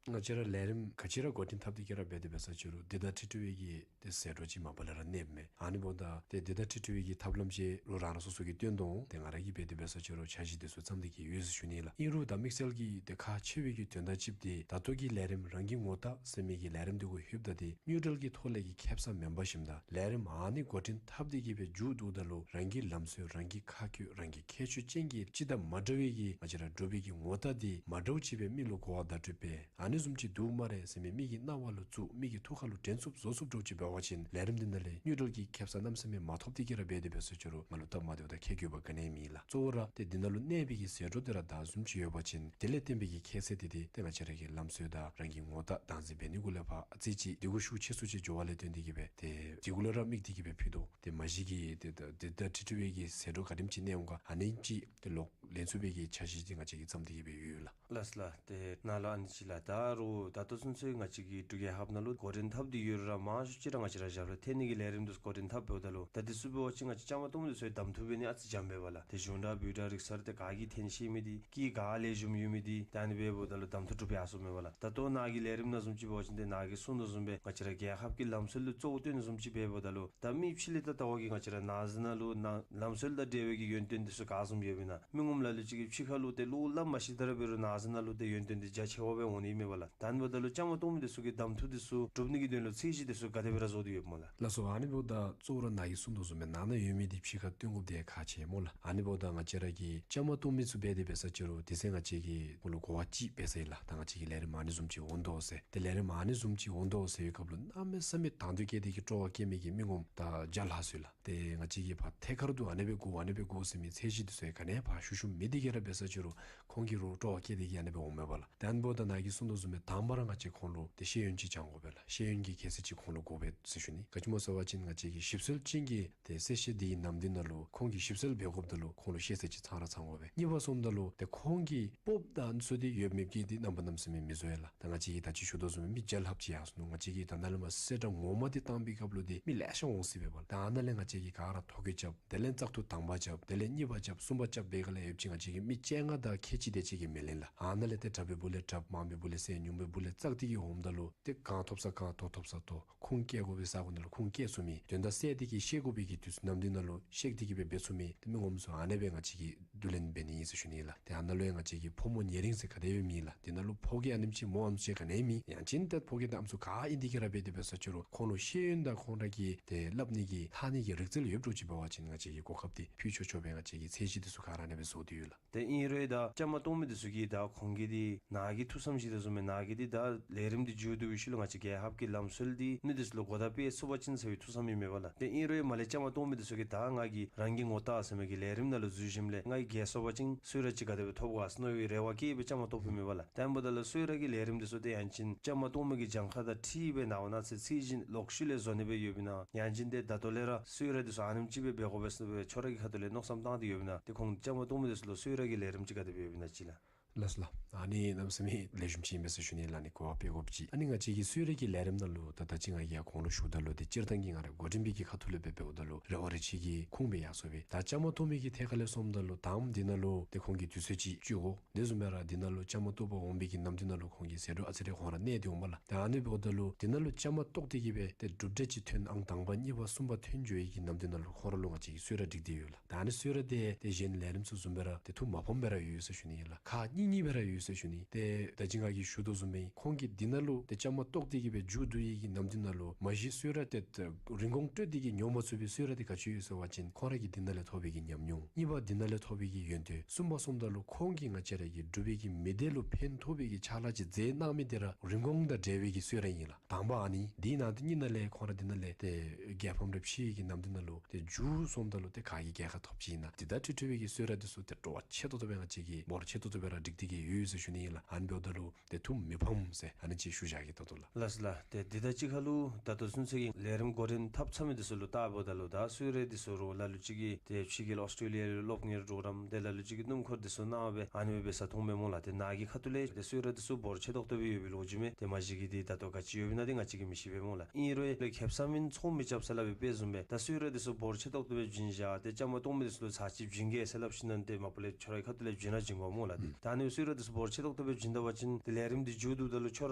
ང་བཅས་ར་ལས་རིམ་ག་ཅི་ར་འགོ་འདྲེན་འཐབ་སྟེ་གི་ར་འབད་དེ་འབད་ས་ཅིག་རུང་འདི་དང་འཁྲིལ་འཁྲིལ་བའི་གི་ཏེ་ཟད་འགྲོ་ཅིག་མ་པ་ལས་ར་གནསཔ་མས། ཨ་ནི་འབདཝ་ད་ཏེ་འདི་དང་འཁྲིལ་འཁྲིལ་བའི་གི་ཐབས་ལམ་ཅིག་རུང་རང་རང་སོ་སོ་གིས་སྟོན་དོ་འོང་། ཏེ་ང་ར་གིས་འབད་དེ་འབད་ས་ཅིག་རུང་འཆར་གཞི་འདི་ཚུ་བརྩམས་ཏེ་གི་ཡོད་ཟེར་ཞུ་ནི་ལགས། ཨིན་རུང་ད་དམིགས་བསལ་གྱི་ཏེ་ཁག་ཆེ་བའི་གི་དོན་དག་ཅིག་འདི་ད་ལྟོ་གི་ལས་རིམ་རང་གི་ངོ་རྟགས་ཟེར་མི་གི་ལས་རིམ་འདི་གུ་ལྷོདཔ་ད་ཏེ་དངུལ་འབྲེལ་གྱི་ཐོག་ལས་ཀྱི་ཁེ་སང་མེན་པར་ཞིནམ་ད་ལས་རིམ་ཨ་ནི་འགོ་འདྲེན་འཐབ་སྟེ་གི་སྦེ་མཇུག་བསྡུཝ་ད་ལུ་རང་གི་ལམ་སྲོལ་རང་གི་ཁ་སྐད་རང་གི་ཁྱད་ཆོས་ཅན་གྱི་སྤྱི་དང་མ་འདྲ་བའི་གི་ང་བཅས་ར་འབྲུག་པའི་གི་ངོ་རྟགས་འདི་མ་འདྲཝ་ཅིག་སྦེ་མི་ལུ་གོ་བ་བརྡ་སྤྲོད་འབད་ཨ་ནི་བཟུམ་ཅིག་འདུག་སྨ་རེ་ཟེར་མི་མི་གི་རྣ་བ་ལུ་བཙུགས་མི་གི་ཐུགས་ཁ་ལུ་དྲན་ཚུགསཔ་བཟོ་ཚུགསཔ་འདྲཝ་ཅིག་འབད་བ་ཅིན་ལས་རིམ་འདི་ནང་ལས་དངུལ་འབྲེལ་གྱི་ཁེ་སང་གནམ་མེད་ས་མེད་མ་ཐོབ་སྟེ་གི་ར་འབད་དེ་འབད་ས་ཅིག་རུང་ང་ལུ་སྟབས་མ་བདེཝ་དང་ཁྱད་གྱོད་པ་ག་ནི་ཡང་མེད་ལགས། གཙོ་བོ་ར་ཏེ་འདི་ནང་ལུ་གནས་པའི་གི་ཟད་འགྲོ་འདི་ར་ད་བཟུམ་ཅིག་ཡོད་པ་ཅིན་དེ་ལས་བརྟེན་པའི་གི་ཁྱད་ཚད་འདི་ཏེ་ཏེ་ང་བཅས་ར་གི་ལམ་སྲོལ་དང་རང་གི་ངོ་རྟགས་བདག་འཛིན་འབད་ནི་གུ་ལས་ཕར་ཨ་ཙི་ཅིག་འདི་གུ་ཤུགས་ཆེ་སུ་ཅིག་འགྱོ་བ་ལས་བརྟེན་ཏེ་གི་སྦེ་ཏེ་འདི་གུ་ལུ་ར་དམིགས་ཏེ་གི་སྦེ་ཕུལ་དོ། ཏེ་མ་གཞི་གི་ཏེ་ད་ཏེ་ད་འཁྲིལ་འཁྲིལ་བའི་གི་ཟད་འགྲོ་ག་དེམ་ཅིག་གནས་འོང་ག་ཨ་ནེམ་ཅིག་ཏེ་ལོག་ལེན་ཚུགས་པའི་གི་འཆར་གཞི་འདི་ང་བཅས་ཀྱིས་བརྩམས་ཏེ་གི་སྦེ་ཡོད་ལགས། ལགས་ལགས། ཏེ་ནཱ་ལུ་ཨ་ནི་ཅིག་ལགས། ད་རུང་ད་ལྟོ་ཚུན་ཚོད་ང་བཅས་ཀྱི་འབྲུག་རྒྱལ་ཁབ་ནང་ལུ་འགོ་འདྲེན་འཐབ་སྟེ་ཡོད་རུང་ར་མང་ཤོས་ཅིག་ར་ང་བཅས་ར་ཞབས་ལཱ་འཐེན་ནི་གི་ལས་རིམ་འདི་ཚུ་འགོ་འདྲེན་འཐབ་འབདཝ་ད་ལུ་ད་འདི་ཚུ་འབད་བ་ཅིན་ང་བཅས་བཅའ་མར་གཏོགས་མི་འདི་ཚུ་གདམ་འཐུ་འབད་ནི་ཨ་ཙི་འཇམ་པས་ལགས། ཏེ་གཞུང་སྒྲ་འབོད་སྒྲ་རིག་གསར་ཏེ་ག་གིས་འཐེན་ཤེས་མི་འདི་སྐད་ག་ལེགས་ཤོམ་ཡོད་མི་འདི་ད་ཨ་ནི་འབདཝ་ད་ལུ་གདམ་འཐུ་གྲུབ་ཡར་སོངམ་མས་ལགས། ད་ལྟོ་ནཱ་གི་ལས་རིམ་ནང་བཟུམ་ཅིག་འབད་བ་ཅིན་ཏེ་ནཱ་གིས་གསུངས་དོ་བཟུམ་སྦེ་ང་བཅས་ར་རྒྱལ་ཁབ་ཀྱི་ལམ་སྲོལ་ལུ་གཙོ་བོ་བཏོན་དོ་བཟུམ་ཅིག་འབདཝ་ད་ལུ་ད་མི་ཕྱི་ལས་ད་ལྟ་བ་གི་ང་བཅས་ར་ནང་འཛིང་ནང་ལུ་ནང་ལམ་སྲོལ་དང་འབྲེལ་བའི་གི་ཡོན་ཏན་འདི་ཚུ་ག་བཟུམ་ཡོདཔ་ཨིན་ན། མི་ངོམ་ལ་ལུ་ཅིག་གིས་ཕྱི་ཁ་ལུ་ཏེ་བློ་སླབ་མ་ཤེས་ད་ར་འབད་རུང་ནང་འཛིང་ནང་ལུ་ཏེ་ཡོན་ཏན་འདི་རྒྱ་ཆེ་བ་སྦེ་འོང་ནི་མས་པ་ལགས། ད་ཨ་ནི་འབདཝ་ད་ལུ་བཅའ་མར་གཏོགས་མི་འདི་ཚུ་གིས་གདམ་འཐུ་འདི་ཚུ་གྲུབ་ནི་གི་དོན་ལུ་ཚད་གཞི་འདི་ཚུ་ག་དེ་སྦེ་ར་བཟོ་སྟེ་ཡོདཔ་སྨོ་ལགས། ལགས་སོ། ཨ་ནི་འབདཝ་ད་གཙོ་བོ་ར་ནཱ་གིས་གསུངས་དོ་བཟུམ་སྦེ་ནང་ན་ཡོད་མི་འདི་ཕྱི་ཁར་སྟོན་དགོཔ་འདི་ཁག་ཆེ་སྨོ་ལགས། ཨ་ནི་འབདཝ་ད་ང་བཅས་ར་གིས་བཅའ་མར་གཏོགས་མི་ཚུ་འབད་དེ་འབད་ས་ཅིག་རུང་དེ་ཚེ་ང་བཅས་ཀྱིས་ཁོང་ལུ་གོ་བ་ཅིག་སྦེ་ཟེར་ལགས། ད་ང་བཅས་ཀྱིས་ལས་རིམ་ཨ་ནི་བཟུམ་ཅིག་འོང་དོ་ཟེར། ཏེ་ལས་རིམ་ཨ་ནི་བཟུམ་ཅིག་འོང་དོ་ཟེར་བའི་སྐབས་ལུ་གནམ་མེད་ས་མེད་དང་འདོད་བསྐྱེད་དེ་གི་སྤྲོ་བ་བསྐྱེད་མི་གི་མི་ངོམ་ད་བརྒྱ་ལྷག་ཙམ་ལགས། ཏེ་ང་བཅས་ཀྱིས་ཕར་ཐད་ཀར་དུ་ཨ་ནེ་སྦེ་དགོ་ཨ་ནེ་སྦེ་དགོ་ཟེར་མི་ཚད་གཞི་འདི་ཚུ་ཡང་ག་ནི་ཡང་ཕར་ཞུ་ཞུཝ་མེད། དེ་གིས་ར་འབད་ས་ཅིག་རུང་ཁོང་གིས་ར་སྤྲོ་བ་བསྐྱེད་དེ་གི་ཨ་ནེ་སྦེ་འོངམ་མས་པ་ལགས། ཏེ་ཨ་ནི་འབདཝ་ད་ནཱ་གིས་གསུངས་དོ་བཟུམ་སྦེ་དང་པ་ར་ང་བཅས་ཁོང་ལུ་ཏེ་ཤེས་ཡོན་ཅིག་སྦྱང་དགོ་པས་ལགས། ཤེས་ཡོན་གྱི་གལ་ཆེ་ཅིག་ཁོང་ལུ་དགོ་པས་ཟེར་ཞུ་ནི། ག་ཅི་སྨོ་ཟེར་བ་ཅིན་ང་བཅས་ཀྱི་ཞིབ་འཚོལ་ཅན་གྱི་ཏེ་གསལ་བཤད་འདི་གི་ནམ་དུས་ནང་ལུ་ཁོང་གིས་ཞིབ་འཚོལ་འབད་དགོཔ་ད་ལུ་ཁོང་ལུ་ཤེས་ཚད་ཅིག་ཚང་ར་ཚང་དགོ་པས། གཉིས་པ་སོངམ་ད་ལུ་ཏེ་ཁོང་གིས་སྤོབས་དང་ཚུ་འདི་ཡོད་མེད་ཀྱི་འདི་རྣམ་པ་གནམ་མེད་ས་མེད་མི་བཟོ་ཡི་ལགས། ད་ང་བཅས་ཀྱིས་ད་ཅི་ཞུ་དོ་བཟུམ་མི་བརྒྱ་ལྷགཔ་ཅིག་ཡར་སོང་ནུག། ང་བཅས་ཀྱིས་ད་ནཱ་ལས་མར་གསལ་བསྒྲགས་ངོ་མ་འདི་བཏང་པའི་སྐབས་ལུ་འདི་མི་ལེ་ཤ་འོང་སྲིད་པས་པ་ལགས། ད་ཨ་ནཱ་ལས་ང་བཅས་ཀྱིས་ག་ར་ཐོ་བཀོད་རྐྱབ། དེ་ལས་བཙག་འཐུ་དང་པ་རྐྱབ། དེ་ལས་གཉིས་པ་རྐྱབ། གསུམ་པ་རྐྱབ་འབད་ག་ལས་ཡོད་ཅིན་ང་བཅས་ཀྱིས་མི་བཅོ་ལྔ་དང་ཁལ་གཅིག་དེ་ཅིག་གིས་མི་ལེན་ལགས། ཨ་ནཱ་ལས་ཏེ་དྲག་པའི་སྦུག་ལས་དྲགཔ་མང་པའི་སྦུག་ལས་སེལ་ཉུང་པའི་སྦུག་ལས་བཙག་སྟེ་གི་འོངམ་ད་ལུ་ཏེ་གང་ཐོབ་ས་གང་ཐོབ་ཐོབ་ས་ཐོབ། ཁུངས་བཀལ་དགོ་པའི་ས་གོ་ནང་ལུ་ཁུངས་བཀལ་ཚུགས་མི། དོན་དག་གསལ་ཏེ་གི་ཤེས་དགོ་པའི་གི་དུས་ཚོད་ནམ་དུས་ནང་ལུ་ཤེས་ཏེ་གི་སྦེ་འབད་ཚུགས་མི་ཏེ་མི་ངོམ་ཚུ་ཨ་ནེ་སྦེ་ང་བཅས་ཀྱིས་བསྡུ་ལེན་འབད་ནི་ཨིན་ཟེར་ཞུ་ནི་ལགས། ཏེ་ཨ་ནཱ་ལུ་ཡང་ང་བཅས་ཀྱིས་ཕོ་མོ་ཉེ་རིང་ཟེར་ག་དེ་ཡང་མེད་ལགས། དེ་ནང་ལུ་ཕོ་སྐྱེས་ཨ་ནེམ་ཅིག་མོ་ཨ་ནེམ་ཅིག་ག་ནི་ཡང་མེད། ཡང་ཅིན་ཏེ་ཕོ་སྐྱེས་དང་ཨམ་སྲུ་ག་ཨིན་ཏེ་གི་ར་འབད་དེ་འབད་ས་ཅིག་རུང་ཁོང་ལུ་ཤེས་ཡོན་དང་ཁོང་ར་གི་ཏེ་སླབ་ནི་གི་ལྷག་ནི་གི་རིག་རྩལ་ཡོདཔ་འདྲཝ་ཅིག་འབད་བ་ཅིན་ང་བཅས་ཀྱིས་གོ་སྐབས་འདི་ཕུལ་ཆོག་ཆོག་སྦེ་ང་བཅས་ཀྱིས་ཚད་གཞི་འདི་ཚུ་ག་ར་ཨ་ནེ་སྦེ་བཟོ་སྟེ་ཡོད་ལགས། ཏེ་ཨིན་རུང་ད་བཅའ་མར་གཏོགས་མི་འདི་ཚུ་གིས་ད་ཁོང་གི་འདི་ནཱ་གི་ཐུགས་བསམ་བཞེས་དོ་བཟུམ་སྦེ་ནཱ་གི་འདི་ད་ལས་རིམ་འདི་མཇུག་བསྡུ་བའི་ཤུལ་ལུ་ང་བཅས་རྒྱལ་ཁབ་ཀྱི་ལམ་སྲོལ་འདི་མི་འདི་ཚུ་ལུ་གོ་བརྡ་སྤེལ་ཚུགས་པ་ཅིན་ཟེར་བའི་ཐུགས་བསམ་ཨིན་མས་པ་ལགས། ཏེ་ཨིན་རུང་མར་ལས་བཅའ་མར་གཏོགས་མི་འདི་ཚུ་གིས་ད་ང་གིས་རང་གི་ངོ་རྟགས་ཟེར་མི་གི་ལས་རིམ་ནང་ལུ་འཛུལ་ཞིནམ་ལས་ང་གིས་རྒྱལ་སོང་པ་ཅིན་གསོལ་རས་ཅིག་ག་དེ་སྦེ་ཐོབ་ག་ཟེར་མནོ་བའི་རེ་བ་བསྐྱེད་སྦེ་བཅའ་མར་གཏོགས་པའི་མས་པ་ལགས། དེ་འབདཝ་ད་ལུ་གསོལ་རས་ཀྱི་ལས་རིམ་འདི་ཚུ་ཏེ་ཡང་ཅིན་བཅའ་མར་གཏོགས་མི་གི་གྱངས་ཁ་དང་འཁྲིལ་སྦེ་ནངས་པ་གནངས་ཚེ་ཚད་གཞི་ལོག་ཤུལ་ལས་བཟོ་ནི་སྦེ་ཡོདཔ་ཨིན་ན། ཡང་ཅིན་ཏེ་ད་ལྟོ་ལས་ར་གསོལ་རས་འདི་ཚུ་ཨ་ནེམ་ཅིག་སྦེ་འབད་དགོ་པས་ཟེར་སྦེ་ཁྱོད་ར་གི་ཁ་ཐུག་ལས་མནོ་བསམ་བཏང་སྟེ་ཡོདཔ་ཨིན་ན། ཏེ་ཁོང་བཅའ་མར་གཏོགས་མི་འདི་ཚུ་ལུ་གསོལ་རས་ཀྱི་ལས་རིམ་ཅིག་ག་དེ་སྦེ་ཡོདཔ་ཨིན་ན་ཅིག་ལགས། ལགས་སོ་ལགས། ཨ་ནི་གནམ་མེད་ས་མེད་ལེགས་ཤོམ་ཅིག་ཨིན་པས་ཟེར་ཞུ་ནི་ལགས། ཨ་ནི་གོ་བ་སྤེལ་དགོཔ་ཅིག། ཨ་ནི་ང་བཅས་ཀྱི་གསོལ་རས་ཀྱི་ལས་རིམ་ནང་ལུ་ད་ད་ཅི་ང་གིས་ཡང་གོང་ལུ་ཞུཝ་ད་ལུ་ཏེ་སྤྱིར་བཏང་གི་ང་ར་འགོ་འདྲེན་པའི་གི་ཁ་ཐུག་ལས་འབད་འབདཝ་ད་ལུ་རེ་བ་རེ་ཆེ་གི་ཁུངས་སྦེ་ཡར་སོང་སྦེ། ད་བཅའ་མར་གཏོགས་མི་གི་ཐད་ཁར་ལས་སོངམ་ད་ལུ་དང་པ་འདི་ནང་ལུ་ཏེ་ཁོང་གིས་དུས་ཚོད་ཅིག་བཅད་དགོ། དེ་བཟུམ་སྦེ་ར་འདི་ནང་ལུ་བཅའ་མར་གཏོགས་པར་འོང་པའི་གི་ནམ་དུས་ནང་ལུ་ཁོང་གིས་ཟད་འགྲོ་ཨ་ཙི་རེ་ཁོང་ར་གནས་ཏེ་འོང་པས་ལགས། ད་ཨ་ནི་འབདཝ་ད་ལུ་འདི་ནང་ལུ་བཅའ་མར་གཏོགས་ཏེ་གི་སྦེ་ཏེ་གྲུབ་འབྲས་ཅིག་ཐོན་ཨང་དང་པ་གཉིས་པ་གསུམ་པ་ཐོན་འགྱོ་བའི་གི་ནམ་དུས་ནང་ལུ་ཁོང་ར་ལུ་ང་བཅས་ཀྱིས་གསོལ་རས་སྒྲིག་སྟེ་ཡོད་ལགས། ད་ཨ་ནི་གསོལ་རས་དེ་ཏེ་གཞན་ལས་རིམ་ཚུ་བཟུམ་སྦེ་ར་ཏེ་ཐུགས་མ་ཕམ་སྦེ་ར་ཡོད་ཟེར་ཞུ་ནི་ཨིན་ལགས། ཁག་གཉིས་གཉིས་སྦེ་ར་ཡོད་ཟེར་ཞུ་ནི། ཏེ་ད་ཅི་ང་གིས་ཞུ་དོ་བཟུམ་སྦེ་ཁོང་གིས་འདི་ནང་ལུ་ཏེ་བཅའ་མར་གཏོགས་ཏེ་གི་སྦེ་མཇུག་བསྡུ་བའི་གི་ནམ་དུས་ནང་ལུ་མ་གཞི་གསོལ་རས་དེ་ཏེ་རིན་གོང་སྤྲོད་དེ་གི་ཉོ་མ་ཚུགས་པའི་གསོལ་རས་དེ་ག་ཅི་ཡོད་ཟེར་བ་ཅིན་ཁོང་ར་གིས་འདི་ནང་ལས་ཐོབ་པའི་གི་ཉམས་མྱོང་། གཉིས་པ་འདི་ནང་ལས་ཐོབ་པའི་གི་ཡོན་ཏན། གསུམ་པ་སོངམ་ད་ལུ་ཁོང་གིས་ང་བཅས་ར་གི་འབྲུག་པའི་གི་མི་སྡེ་ལུ་ཕན་ཐོགས་པའི་གི་ཕྱག་ལཱ་ཅིག་མཛད་གནང་མི་དེ་ར་རིན་གོང་དང་འབྲེལ་བའི་གི་གསོལ་རས་ཨིན་ལགས། དང་པ་ཨ་ནི་འདི་ནང་དུ་གཉིས་ནང་ལས་ཁོང་ར་འདི་ནང་ལས་ཏེ་རྒྱལ་ཕམ་རེ་ཕྱེ་བའི་གི་ནམ་དུས་ནང་ལུ་ཏེ་མཇུག་སོངམ་ད་ལུ་ཏེ་ག་གིས་རྒྱལ་ཁ་ཐོབ་ཅི་ཨིན་ན། འདི་དང་འཁྲིལ་འཁྲིལ་བའི་གི་གསོལ་རས་འདི་ཚུ་ཏེ་སྤྲོ་བ་ཆེ་ཏོག་ཏོ་སྦེ་ང་བཅས་ཀྱིས་འབོར་ཆེ་ཏོག་ཏོ་སྦེ་ར་སྒྲིག་སྟེ་གི་ཡོད་ཟེར་ཞུ་ནི་ཨིན་ལགས། ཨ་ནི་འབདཝ་ད་ལུ་ཏེ་ཐུགས་མི་ཕམ་ཟེར་ཨ་ནི་ཅིག་ཞུ་བཞག་གེ་ད་ལྟོ་ལགས། ལགས་སོ་ལགས། ཏེ་འདི་དང་གཅིག་ཁར་ལུ་ད་ལྟོ་ཚུན་ཚོད་ཀྱི་ལས་རིམ་འགོ་འདྲེན་འཐབ་ཚར་མི་འདི་ཚུ་ལུ་བལྟཝ་ད་ལུ་ད་གསོལ་རས་འདི་ཚུ་རུང་ལ་ལུ་ཅིག་གིས་ཏེ་ཕྱི་རྒྱལ་ཨོསི་ཊྲེ་ལི་ཡ་ལུ་སློབ་གཉེར་གྲུབ་རམ་ཏེ་ལ་ལུ་ཅིག་གིས་སྣུམ་འཁོར་འདི་ཚུ་གནང་སྦེ་ཨ་ནི་སྦེ་འབད་ས་མཐོངམ་མས་སྨོ་ལགས། ཏེ་ནཱ་གི་ཁ་ཐུག་ལས་ཏེ་གསོལ་རས་འདི་ཚུ་འབོར་ཆེ་ཏོག་ཏོ་སྦེ་ཡོད་པའི་ལོ་རྒྱུས་མས། ཏེ་མ་གཞི་གི་འདི་ད་ལྟོ་ག་ཅི་ཡོདཔ་ཨིན་ན་འདི་ང་བཅས་ཀྱིས་མི་ཤེས་པས་སྨོ་ལགས། ཨིན་རུང་ལས་ཁེ་སང་མེན་ཚོང་མི་རྐྱབ་ཟེར་སླབ་པའི་དཔེ་བཟུམ་སྦེ་ད་གསོལ་རས་འདི་ཚུ་འབོར་ཆེ་ཏོག་ཏོ་སྦེ་བྱིན་བཞག། ཏེ་བཅའ་མར་གཏོགས་མི་འདི་ཚུ་ལུ་ཚར་གཅིག་བྱིན་གེ་ཟེར་སླབ་ཞིན་ན་ཏེ་མ་པ་ལས་ཁྱོད་ར་གི་ཁ་ཐུག་ལས་བྱིན་ར་བྱིན་དགོ་སྨོ་ལགས། ཨུམ། ད་ཨ་ནི་གསོལ་རས་འདི་ཚུ་འབོར་ཆེ་ཏོག་ཏོ་སྦེ་བྱིན་ད་པ་ཅིན་ཏེ་ལས་རིམ་འདི་མཇུག་བསྡུཝ་ད་ལུ་ཁྱོད་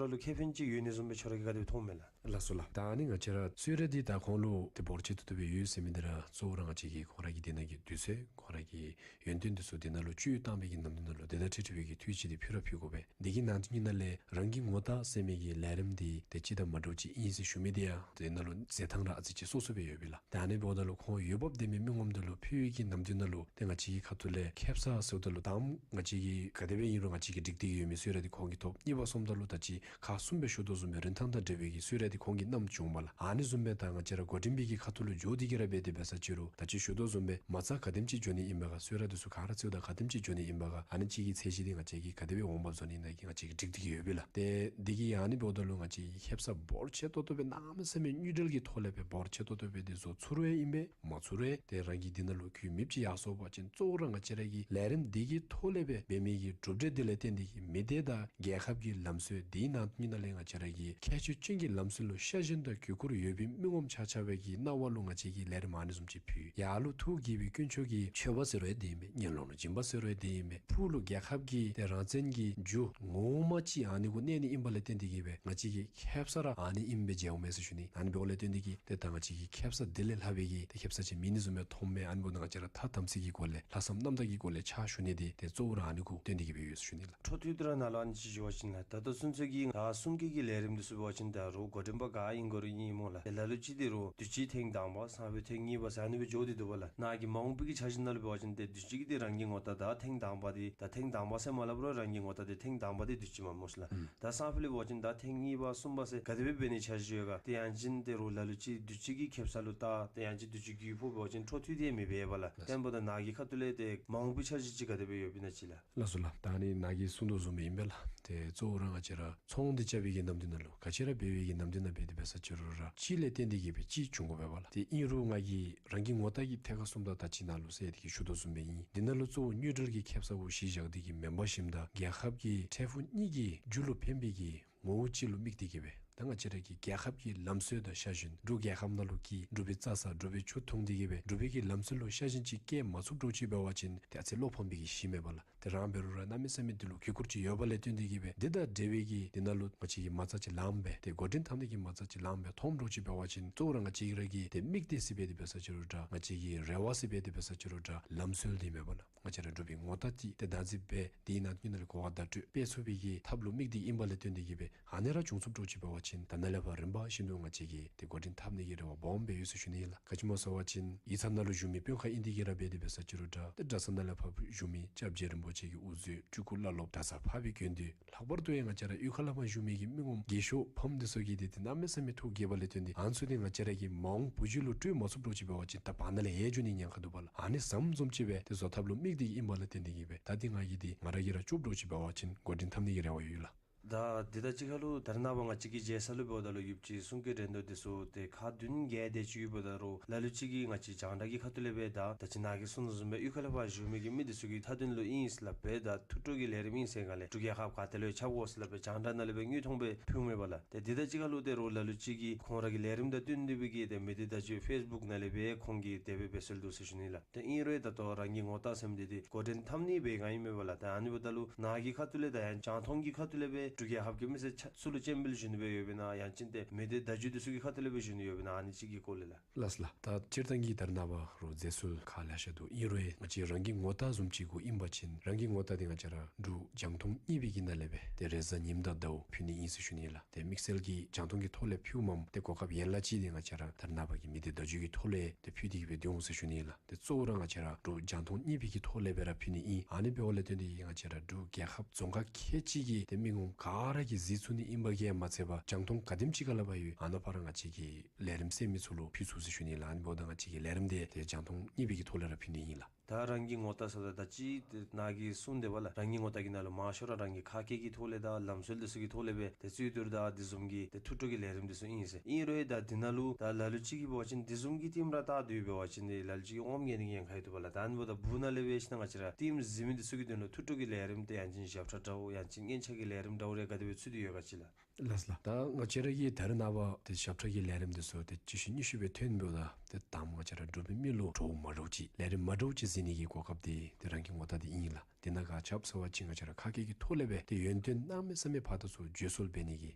ར་ལུ་ཁེ་ཕན་ཅིག་ཡོད་ནི་བཟུམ་སྦེ་ཁྱོད་ར་གིས་ག་དེ་སྦེ་མཐོངམ་མས་ལགས། ལགས་སོ་ལགས། ད་ཨ་ནི་ང་བཅས་ར་གསོལ་རས་འདི་ད་ཁོང་ལུ་ཏེ་འབོར་ཆེ་ཏོག་ཏོ་སྦེ་ཡོད་ཟེར་མི་འདི་ར་གཙོ་བོ་ར་ང་བཅས་ཀྱིས་ཁོང་ར་གི་འདི་ནང་གི་དུས་ཚོད་ཁོང་ར་གི་ཡོན་ཏན་འདི་ཚུ་འདི་ནང་ལུ་བཅུད་བཏང་བའི་གི་ནམ་དུས་ནང་ལུ་འདི་དང་འཁྲིལ་འཁྲིལ་བའི་གི་འཐུས་ཅིག་འདི་ཕུལ་ར་ཕུལ་དགོ་པས། འདི་གི་ནང་དུ་གཉིས་ནང་ལས་རང་གི་ངོ་རྟགས་ཟེར་མི་གི་ལས་རིམ་འདི་ཏེ་ཅི་དང་མ་འདྲཝ་ཅིག་ཨིན་ཟེར་ཞུ་མི་འདི་ཡང་འདི་ནང་ལུ་ཟེར་ཐངས་ར་ཨ་ཙི་ཅིག་སོ་སོ་སྦེ་ཡོད་པས་ལགས། ད་ཨ་ནི་འབདཝ་ད་ལུ་ཁོང་འོས་འབབ་ལྡན་མི་མི་ངོམ་འདི་ལུ་ཕུལ་བའི་གི་ནམ་དུས་ནང་ལུ་ཏེ་ང་བཅས་ཀྱི་ཁ་ཐུག་ལས་ཁེ་སང་ཟེརཝ་ད་ལུ་དང་པ་ང་བཅས་ཀྱིས་ག་དེ་སྦེ་ཨིན་རུང་ང་བཅས་ཀྱིས་སྒྲིག་སྟེ་ཡོད་མི་གསོལ་རས་འདི་ཁོང་གིས་ཐོབ། གཉིས་པ་སོངམ་ད་ལུ་ད་ཅི་ཁ་གསུམ་སྦེ་ཞུ་དོ་བཟུམ་སྦེ་རིན་ཐང་དང་འབྲེལ་བའི་གི་གསོལ་རས་འདི་ཁོང་གིས་བསྣམས་བྱོན་པས་ལགས། ཨ་ནི་བཟུམ་སྦེ་ད་ང་བཅས་ར་འགོ་འདྲེན་པའི་གི་ཁ་ཐུག་ལུ་འགྱོ་སྟེ་གི་ར་འབད་དེ་འབད་ས་ཅིག་རུང་ད་ཅི་ཞུ་དོ་བཟུམ་སྦེ་མ་རྩ་ག་དེམ་ཅིག་འགྱོ་ནི་ཨིན་པས་ག། གསོལ་རས་འདི་ཚུ་ག་ར་བཙུགས་ད་ག་དེམ་ཅིག་འགྱོ་ནི་ཨིན་པས་ག། ཨ་ནི་ཅིག་གི་ཚད་གཞི་འདི་ང་བཅས་ཀྱིས་ག་དེ་སྦེ་འོང་འབབ་བཟོ་ནི་ཨིན་ན་གི་ང་བཅས་ཀྱིས་སྒྲིག་སྟེ་གི་ཡོད་པས་ལགས། ཏེ་འདི་གི་ཨ་ནི་འབདཝ་ད་ལུ་ང་བཅས་ཀྱིས་ཁེ་སང་འབོར་ཆེ་ཏོག་ཏོ་སྦེ་གནམ་མེད་ས་མེད་དངུལ་འབྲེལ་གྱི་ཐོག་ལས་སྦེ་འབོར་ཆེ་ཏོག་ཏོ་སྦེ་འདི་བཟོ་ཚུགས་རུང་ཨིན་པས། མ་ཚུགས་རུང་ཏེ་རང་གི་འདི་ནང་ལུ་གུས་མེདཔ་ཅིག་ཡར་སོང་པ་ཅིན་གཙོ་བོ་ར་ང་བཅས་ར་གི་ལས་རིམ་འདི་གི་ཐོག་ལས་སྦེ་འབད་མི་གི་གྲུབ་འབྲས་འདི་ལས་བརྟེན་ཏེ་གི་མི་སྡེ་དང་རྒྱལ་ཁབ་ཀྱི་ལམ་སྲོལ་འདི་ནང་དུ་གཉིས་ནང་ལས་ང་བཅས་ར་གི་ཁྱད་ཆོས་ཅན་གྱི་ལམ་སྲོལ་ལུ་ཤ་ཞེན་དང་གུས་བཀུར་ཡོད་པའི་མི་ངོམ་ཆ་ཁྱབ་ཀྱི་རྣ་བ་ལུ་ང་བཅས་ཀྱིས་ལས་རིམ་ཨ་ནི་བཟུམ་ཅིག་ཕུལ། ཡར་ལུ་ཐུགས་དགྱེས་པའི་དཀོན་མཆོག་གི་མཆོད་པ་ཟེར་རུང་འདི་ཨིན་པས། ངན་སློང་ལུ་སྦྱིན་པ་ཟེར་རུང་འདི་ཨིན་པས། ཕུགས་ལུ་རྒྱལ་ཁབ་ཀྱི་ཏེ་རང་བཙན་གྱི་རྒྱུ་ངོ་མ་ཅིག་ཨ་ནི་གུ་གནས་ནི་ཨིན་པ་ལས་བརྟེན་ཏེ་གི་སྦེ་ང་བཅས་ཀྱིས་ཁེ་སང་ར་ཨ་ནི་ཨིནམ་སྦེ་མཇལཝ་མས་ཟེར་ཞུ་ནི། ཨ་ནི་འབདཝ་ལས་བརྟེན་ཏེ་གི་ཏེ་ད་ང་བཅས་ཀྱིས་ཁེ་སང་འདི་ལས་ལྷག་པའི་གི་ཏེ་ཁེ་སང་ཅིག་མེད་ནི་བཟུམ་སྦེ་མཐོངམ་མས། ཨ་ནི་འབདཝ་ད་ང་བཅས་ར་ཐ་དམ་ཚིག་གི་སྒོ་ལས་ལྷག་བསམ་རྣམ་དག་གི་སྒོ་ལས་ཕྱག་ཞུ་ནི་འདི་ཏེ་གཙོ་བོ་ར་ཨ་ནི་གུ་བརྟེན་ཏེ་གི་སྦེ་ཡོད་ཟེར་ཞུ་ནི་ལགས། འཕྲོ་མཐུད་དེ་ར་ནཱ་ལུ་ཨ་ནི་ཅིག་ཞུ་བ་ཅིན་ལགས། ད་ལྟོ་ཚུན་ཚོད་ཀྱི་ད་གསུང་སྐད་ཀྱི་ལས་རིམ་འདི་ཚུ་འབད་བ་ཅིན་ད་རུང་འགོ་འདྲེན་པ་ག་ཨིན་དགོ་རུང་ཨིན་སྨོ་ལགས། ཏེ་ལ་ལུ་ཅིག་འདི་རུང་དུས་ཅི་ཐེངས་དང་པ་སང་ཕོད་ཐེངས་གཉིས་པ་ཟེར་ཨ་ནི་སྦེ་འགྱོ་སྟེ་འདུག་པ་ལགས། ནཱ་གི་མ་འོངས་པའི་གི་འཆར་གཞི་ནང་ལུ་འབད་བ་ཅིན་ཏེ་དུས་ཅི་གི་འདི་རང་གི་ངོ་རྟགས་ད་ཐེངས་དང་པ་འདི་ད་ཐེངས་དང་པ་ཟེར་མ་སླབ་རུང་རང་གི་ངོ་རྟགས་འདི་ཐེངས་དང་པ་འདི་དུས་ཅི་མས་སྨོ་ལགས། ཨུམ། ད་སང་ཕོད་ལུ་འབད་བ་ཅིན་ད་ཐེངས་གཉིས་པ་གསུམ་པ་ཟེར་ག་དེ་སྦེ་འབད་ནི་འཆར་གཞི་ཡོད་ག། ཏེ་ཡང་ཅིན་ཏེ་རུང་ལ་ལུ་ཅིག་དུས་ཅི་གི་ཁེ་སང་ལུ་ད་ཏེ་ཡང་ཅིན་དུས་ཅི་གི་ཕུགས་འབད་བ་ཅིན་འཕྲོ་མཐུད་དེ་མི་འབད་བས་ལགས། ལགས། དེ་འབདཝ་ད་ནཱ་གི་ཁ་ཐུག་ལས་ཏེ་མ་འོངས་པའི་འཆར་གཞི་ཅིག་ག་དེ་སྦེ་ཡོདཔ་ཨིན་ན་ཅིག་ལགས། ལགས་སོ་ལགས། ད་ཨ་ནི་ནཱ་གིས་གསུང་དོ་བཟུམ་སྦེ་ཨིན་པས་ལགས། ཏེ་གཙོ་བོ་ར་ང་བཅས་ར་ཚོང་འདི་རྐྱབ་པའི་གི་ནམ་དུས་ནང་ལུ་ག་ཅི་ར་འབད་བའི་གི་ནམ་དུས་ནང་འབད་དེ་འབད་ས་ཅིག་རུང་ར་གཅིག་ལས་བརྟེན་ཏེ་གི་སྦེ་གཅིག་འབྱུང་དགོ་པས་ལགས། ཏེ་ཨིན་རུང་ང་གིས་རང་གི་ངོ་རྟགས་ཀྱི་ཐད་ཁར་སོངམ་ད་ད་ཅི་ནཱ་ལུ་ཟེར་ཏེ་གི་ཞུ་དོ་བཟུམ་སྦེ་ཨིན། འདི་ནང་ལུ་གཙོ་བོ་དངུལ་འབྲེལ་གྱི་ཁེ་སང་གུ་གཞི་བཞག་སྟེ་གི་མེན་པར་ཞིནམ་ད་རྒྱལ་ཁབ་ཀྱི་འཕྲལ་ཕུགས་གཉིས་ཀྱི་རྒྱུ་ལུ་ཕན་པའི་གི་ངོ་བོ་ཅིག་ལུ་དམིགས་ཏེ་གི་སྦེ་ད་ང་བཅས་ར་གི་རྒྱལ་ཁབ་ཀྱི་ལམ་སྲོལ་དང་ཤ་ཞེན། འབྲུག་རྒྱལ་ཁབ་ནང་ལུ་སྐྱེས་འབྲུག་པའི་རྩྭ་ཟ་འབྲུག་པའི་ཆུ་འཐུང་སྟེ་གི་སྦེ་འབྲུག་པའི་གི་ལམ་སྲོལ་ལུ་ཤ་ཞེན་ཅིག་བསྐྱེད་མ་ཚུགསཔ་འདྲཝ་ཅིག་འབད་བ་ཅིན་ཏེ་ཨ་ཙི་བློ་ཕམ་པའི་གི་གཞི་མས་པ་ལགས། ཏེ་རང་འབད་རུང་ར་གནམ་མེད་ས་མེད་འདི་ལུ་གུས་བཀུར་ཅིག་ཡོདཔ་ལས་བརྟེན་ཏེ་གི་སྦེ་འདི་དང་འབྲེལ་བའི་གི་འདི་ནང་ལུ་ང་བཅས་ཀྱིས་མ་རྩ་ཅིག་ལངམ་སྦེ་ཏེ་འགོ་འདྲེན་འཐབ་ནི་གི་མ་རྩ་ཅིག་ལངམ་སྦེ་མཐོངམ་འདྲཝ་ཅིག་འབད་བ་ཅིན་གཙོ་བོ་ར་ང་བཅས་ར་གི་ཏེ་དམིགས་གཏད་ཟེར་འབད་དེ་འབད་ས་ཅིག་རུང་འདྲ་ང་བཅས་ཀྱི་རེ་བ་ཟེར་འབད་དེ་འབད་ས་ཅིག་རུང་འདྲ་ལམ་སྲོལ་འདི་མས་པ་ལགས། ང་བཅས་ར་འབྲུག་པའི་ངོ་རྟགས་འདི་ཏེ་བདག་འཛིན་འབད་དེ་ནང་དུ་གཉིས་ནང་ལས་གོ་བ་བརྡ་སྤྲོད་སྤེལ་ཚུགས་པའི་གི་ཐབས་ལུ་དམིགས་ཏེ་ཨིནམ་ལས་བརྟེན་ཏེ་གི་སྦེ་ཨ་ནི་ར་བྱུང་ཚུགསཔ་འདྲཝ་ཅིག་འབད་བ་ཅིན་ད་ནཱ་ལས་ཕར་རིམ་པ་བཞིན་དུ་ང་བཅས་ཀྱིས་ཏེ་འགོ་འདྲེན་འཐབ་ནི་གི་རེ་བ་སྦོམ་སྦེ་ཡོད་ཟེར་ཞུ་ནི་ཨིན་ལགས། ག་ཅི་སྨོ་ཟེར་བ་ཅིན་ཡིག་ཚང་ནང་ལུ་བཞུགས་མི་དཔོན་ཁག་ཨིན་ཏེ་གི་ར་འབད་དེ་འབད་ས་ཅིག་རུང་འདྲ་ཏེ་གྲྭ་ཚང་ནང་ལས་ཕར་བཞུགས་མི་སྐྱབས་རྗེ་རིན་པོ་ཆེ་གི་དབུ་མཛད་སྤྲུལ་སྐུ་བླ་སློབ་གྲྭ་ཚང་འཕགས་པའི་དགེ་འདུན་ལྷག་པར་དུ་ཡང་ང་བཅས་ར་གཡུས་ཁ་ལས་ཕར་བཞུགས་མི་གི་མི་ངོམ་རྒས་ཤོས་ཕམ་འདི་ཚུ་གིས་འདི་ཏེ་གནམ་མེད་ས་མེད་ཐུགས་དགྱེསཔ་ལས་བརྟེན་ཏེ་ཨ་ནི་ཚུ་འདི་ང་བཅས་ར་གི་མ་འོངས་བུ་རྒྱུད་ལུ་སྤྲོད་མ་ཚུགསཔ་འདྲཝ་ཅིག་འབད་བ་ཅིན་ད་བར་ན་ལས་ཡལ་འགྱོ་ནི་ཉེན་ཁ་འདུག་པ་ལགས། ཨ་ནི་ཟམ་བཟུམ་ཅིག་སྦེ་ཏེ་བཟོ་ཐབས་ལུ་དམིགས་ཏེ་གི་ཨིནམ་ལས་བརྟེན་ཏེ་གི་སྦེ་ད་འདི་ང་གིས་འདི་ང་ར་གིས་ར་ལྕོགསཔ་འདྲཝ་ཅིག་འབད་བ་ཅིན་འགོ་འདྲེན་འཐབ་ནི་གི་རེ་བ་ཡོད་ལགས། ད་འདི་དང་གཅིག་ཁར་ལུ་ད་རེས་ནངས་པ་ང་བཅས་ཀྱིས་མཇལ་ས་ལུ་འབདཝ་ད་ལུ་ཡོདཔ་ཅིག་གསུང་སྐད་འགྲན་བསྡུར་འདི་ཚུ་ཏེ་ཁག་བདུན་བརྒྱད་དེ་ཅིག་ཡོདཔ་ད་རུང་ལ་ལུ་ཅིག་གིས་ང་བཅས་རྒྱང་བསྒྲགས་ཀྱི་ཁ་ཐུག་ལས་སྦེ་ད་ད་ཅི་ནཱ་གིས་གསུངས་དོ་བཟུམ་སྦེ་གཡུས་ཁ་ལས་ཕར་བཞུགས་མི་གི་མི་འདི་ཚུ་གི་མཐའ་དོན་ལུ་ཨིན་ཟེར་སླབ་སྦེ་ད་ཐུགས་སྤྲོ་གི་ལས་རིམ་ཨིན་ཟེར་ག་ལས་འབྲུག་རྒྱལ་ཁབ་ག་ཏེ་ལུ་ཡང་ཁྱབ་དགོ་ཟེར་སླབ་སྦེ་རྒྱང་བསྒྲགས་ནང་ལས་སྦེ་དངོས་མཐོང་སྦེ་ཕུལཝ་མས་པ་ལགས། ཏེ་འདི་དང་གཅིག་ཁར་ལུ་ཏེ་རོགས་ལ་ལུ་ཅིག་གིས་ཁོང་ར་གི་ལས་རིམ་དང་བསྟུན་ཏེ་སྦེ་གི་ཏེ་མི་སྡེ་བརྡ་བརྒྱུད་ཕེསི་བུཀ་ནང་ལས་སྦེ་ཁོང་གིས་དེ་སྦེ་འབད་སྲོལ་འདུག་ཟེར་ཞུ་ནི་ལགས། ཏེ་ཨིན་རུང་ད་ལྟོ་རང་གི་ངོ་རྟགས་ཟེར་མི་འདི་འདི་འགོ་འདྲེན་འཐབ་ནི་སྦེ་ག་ཨིན་མས་པ་ལགས། ཏེ་ཨ་ནི་འབདཝ་ད་ལུ་ནཱ་གི་ཁ་ཐུག་ལས་ད་ཡང་རྒྱང་མཐོང་གི་ཁ་ཐུག་ལས་སྦེ་འབྲུག་རྒྱལ་ཁབ་ཀྱི་མི་སེར་ཆ་ཚུ་ལུ་སྤྱན་འབུལ་ཞུ་ནི་སྦེ་ཡོདཔ་ཨིན་ན་ཡང་ཅིན་ཏེ་མི་སྡེ་བརྡ་བརྒྱུད་འདི་ཚུ་གི་ཁ་ཐུག་ལས་སྦེ་ཞུ་ནི་ཡོདཔ་ཨིན་ན་ཨ་ནི་ཅིག་གི་སྐོར་ལས་ལགས། ལགས་ལགས། ད་སྤྱིར་བཏང་གི་ད་རེས་ནངས་པ་རོགས་མཛད་སྲོལ་ཁག་ལེ་ཤ་འདུག། ཨིན་རུང་ང་བཅས་རང་གི་ངོ་རྟགས་བཟུམ་ཅིག་གུ་ཨིན་པ་ཅིན་རང་གི་ངོ་རྟགས་འདི་ང་བཅས་ར་འབྲུག་རྒྱང་མཐོང་གཉིས་པའི་གི་ནང་ལས་སྦེ་ཏེ་རེས་གཟའ་ཉིམ་དང་ཟླཝ་ཕུལ་ནི་ཨིན་ཟེར་ཞུ་ནི་ལགས། ཏེ་དམིགས་བསལ་གྱི་རྒྱང་མཐོང་གི་ཐོག་ལས་ཕུལཝ་མས། ཏེ་གོ་སྐབས་ཡན་ལག་ཅིག་འདི་ང་བཅས་ར་ད་རེས་ནངས་པ་གི་མི་སྡེ་བརྡ་བརྒྱུད་ཀྱི་ཐོག་ལས་ཏེ་ཕུལ་ཏེ་གི་སྦེ་སྡོད་འོང་ཟེར་ཞུ་ནི་ལགས། ཏེ་གཙོ་བོ་ར་ང་བཅས་ར་འབྲུག་རྒྱང་མཐོང་གཉིས་པའི་གི་ཐོག་ལས་སྦེ་ར་ཕུལ་ནི་ཨིན། ཨ་ནི་འབདཝ་ལས་བརྟེན་ཏེ་ང་བཅས་ར་འབྲུག་རྒྱལ་ཁབ་རྫོང་ཁག་ཁལ་གཅིག་གི་ཏེ་མི་ངོམ་ག་ར་གིས་གཟིགས་ཚུགས་ནི་ཨིན་པ་གིས་མ་ཚད་པར་རྒྱང་མཐོང་ག་དེམ་ཅིག་ཁ་ལས་ཕར་ཡོད་ཨ་ནཱ་ཕར་ང་བཅས་ཀྱིས་ལས་རིམ་གསན་མི་ཚུ་ལུ་ཕུལ་ཚུགས་ཟེར་ཞུ་ནི་ལགས། ཨ་ནི་འབདཝ་ད་ང་བཅས་ཀྱི་ལས་རིམ་འདི་ཏེ་རྒྱང་མཐོང་གཉིས་པའི་གི་ཐོག་ལས་ར་ཕུལ་ནི་ཨིན་ལགས། ད་རང་གི་ངོ་རྟགས་ཟེརཝ་ད་ད་ཅི་ཏེ་ནཱ་གིས་གསུངས་དེ་སྦེ་ལགས། རང་གི་ངོ་རྟགས་ཀྱི་ནང་ལུ་མང་ཤོས་ར་རང་གི་ཁ་སྐད་ཀྱི་ཐོག་ལས་དང་ལམ་སྲོལ་འདི་ཚུ་གི་ཐོག་ལས་སྦེ་ཏེ་རྩོད་བསྡུར་དང་དེ་བཟུམ་གྱི་ཏེ་ཐུགས་སྤྲོ་གི་ལས་རིམ་འདི་ཚུ་ཨིན་ཟེར། ཨིན་རུང་ད་འདི་ནང་ལུ་ད་ལ་ལུ་ཅིག་གིས་འབད་བ་ཅིན་དེ་བཟུམ་གྱི་ཊིམ་ར་བལྟ་སྡོད་འབད་བ་ཅིན་ཏེ་ལ་ལུ་ཅིག་གིས་ཨོམ་ངལ་ནི་གི་ཉེན་ཁ་ཡོད་དོ་སྦ་ལགས། ད་ཨ་ནི་འབདཝ་ད་སྦུག་ནང་ལས་སྦེ་ཞིནམ་ལས་ང་བཅས་ར་ཊིམ་གཟིགས་མི་འདི་ཚུ་གི་དོན་ལུ་ཐུགས་སྤྲོ་གི་ལས་རིམ་ཏེ་ཡང་ཅིན་ཞབས་ཁྲ་འདྲཝ་ཡང་ཅིན་སྙན་ཆ་གི་ལས་རིམ་འདྲཝ་རེ་ག་དེ་སྦེ་ཚུད་དེ་ཡོད་ག་ཅིག་ལགས། ལགས་ལགས། ད་ང་བཅས་ར་གི་ད་རེས་ནངས་པ་ཏེ་ཞབས་ཁྲ་གི་ལས་རིམ་འདི་ཚུ་ཏེ་གཅིག་ཤུལ་གཉིས་ཤུལ་སྦེ་ཐོན་འབདཝ་ད་ཏེ་དང་པ་ང་བཅས་ར་འབྲུག་པའི་མི་ལུ་བྲོཝ་མ་བྲོཝ་ཅིག་ལས་རིམ་མ་འདྲཝ་ཅིག་གཟིགས་ནི་གི་གོ་སྐབས་འདི་ཏེ་རང་གི་ངོ་རྟགས་འདི་ཨིན་ལགས། དེ་ནང་ག་ཅི་འབད་ཟེར་བ་ཅིན་ང་བཅས་ར་ཁ་སྐད་ཀྱི་ཐོག་ལས་སྦེ་ཏེ་ཡོན་ཏན་གནམ་མེད་ས་མེད་ཕར་ད་ཚུར་བརྗོད་སྲོལ་འབད་ནི་གི་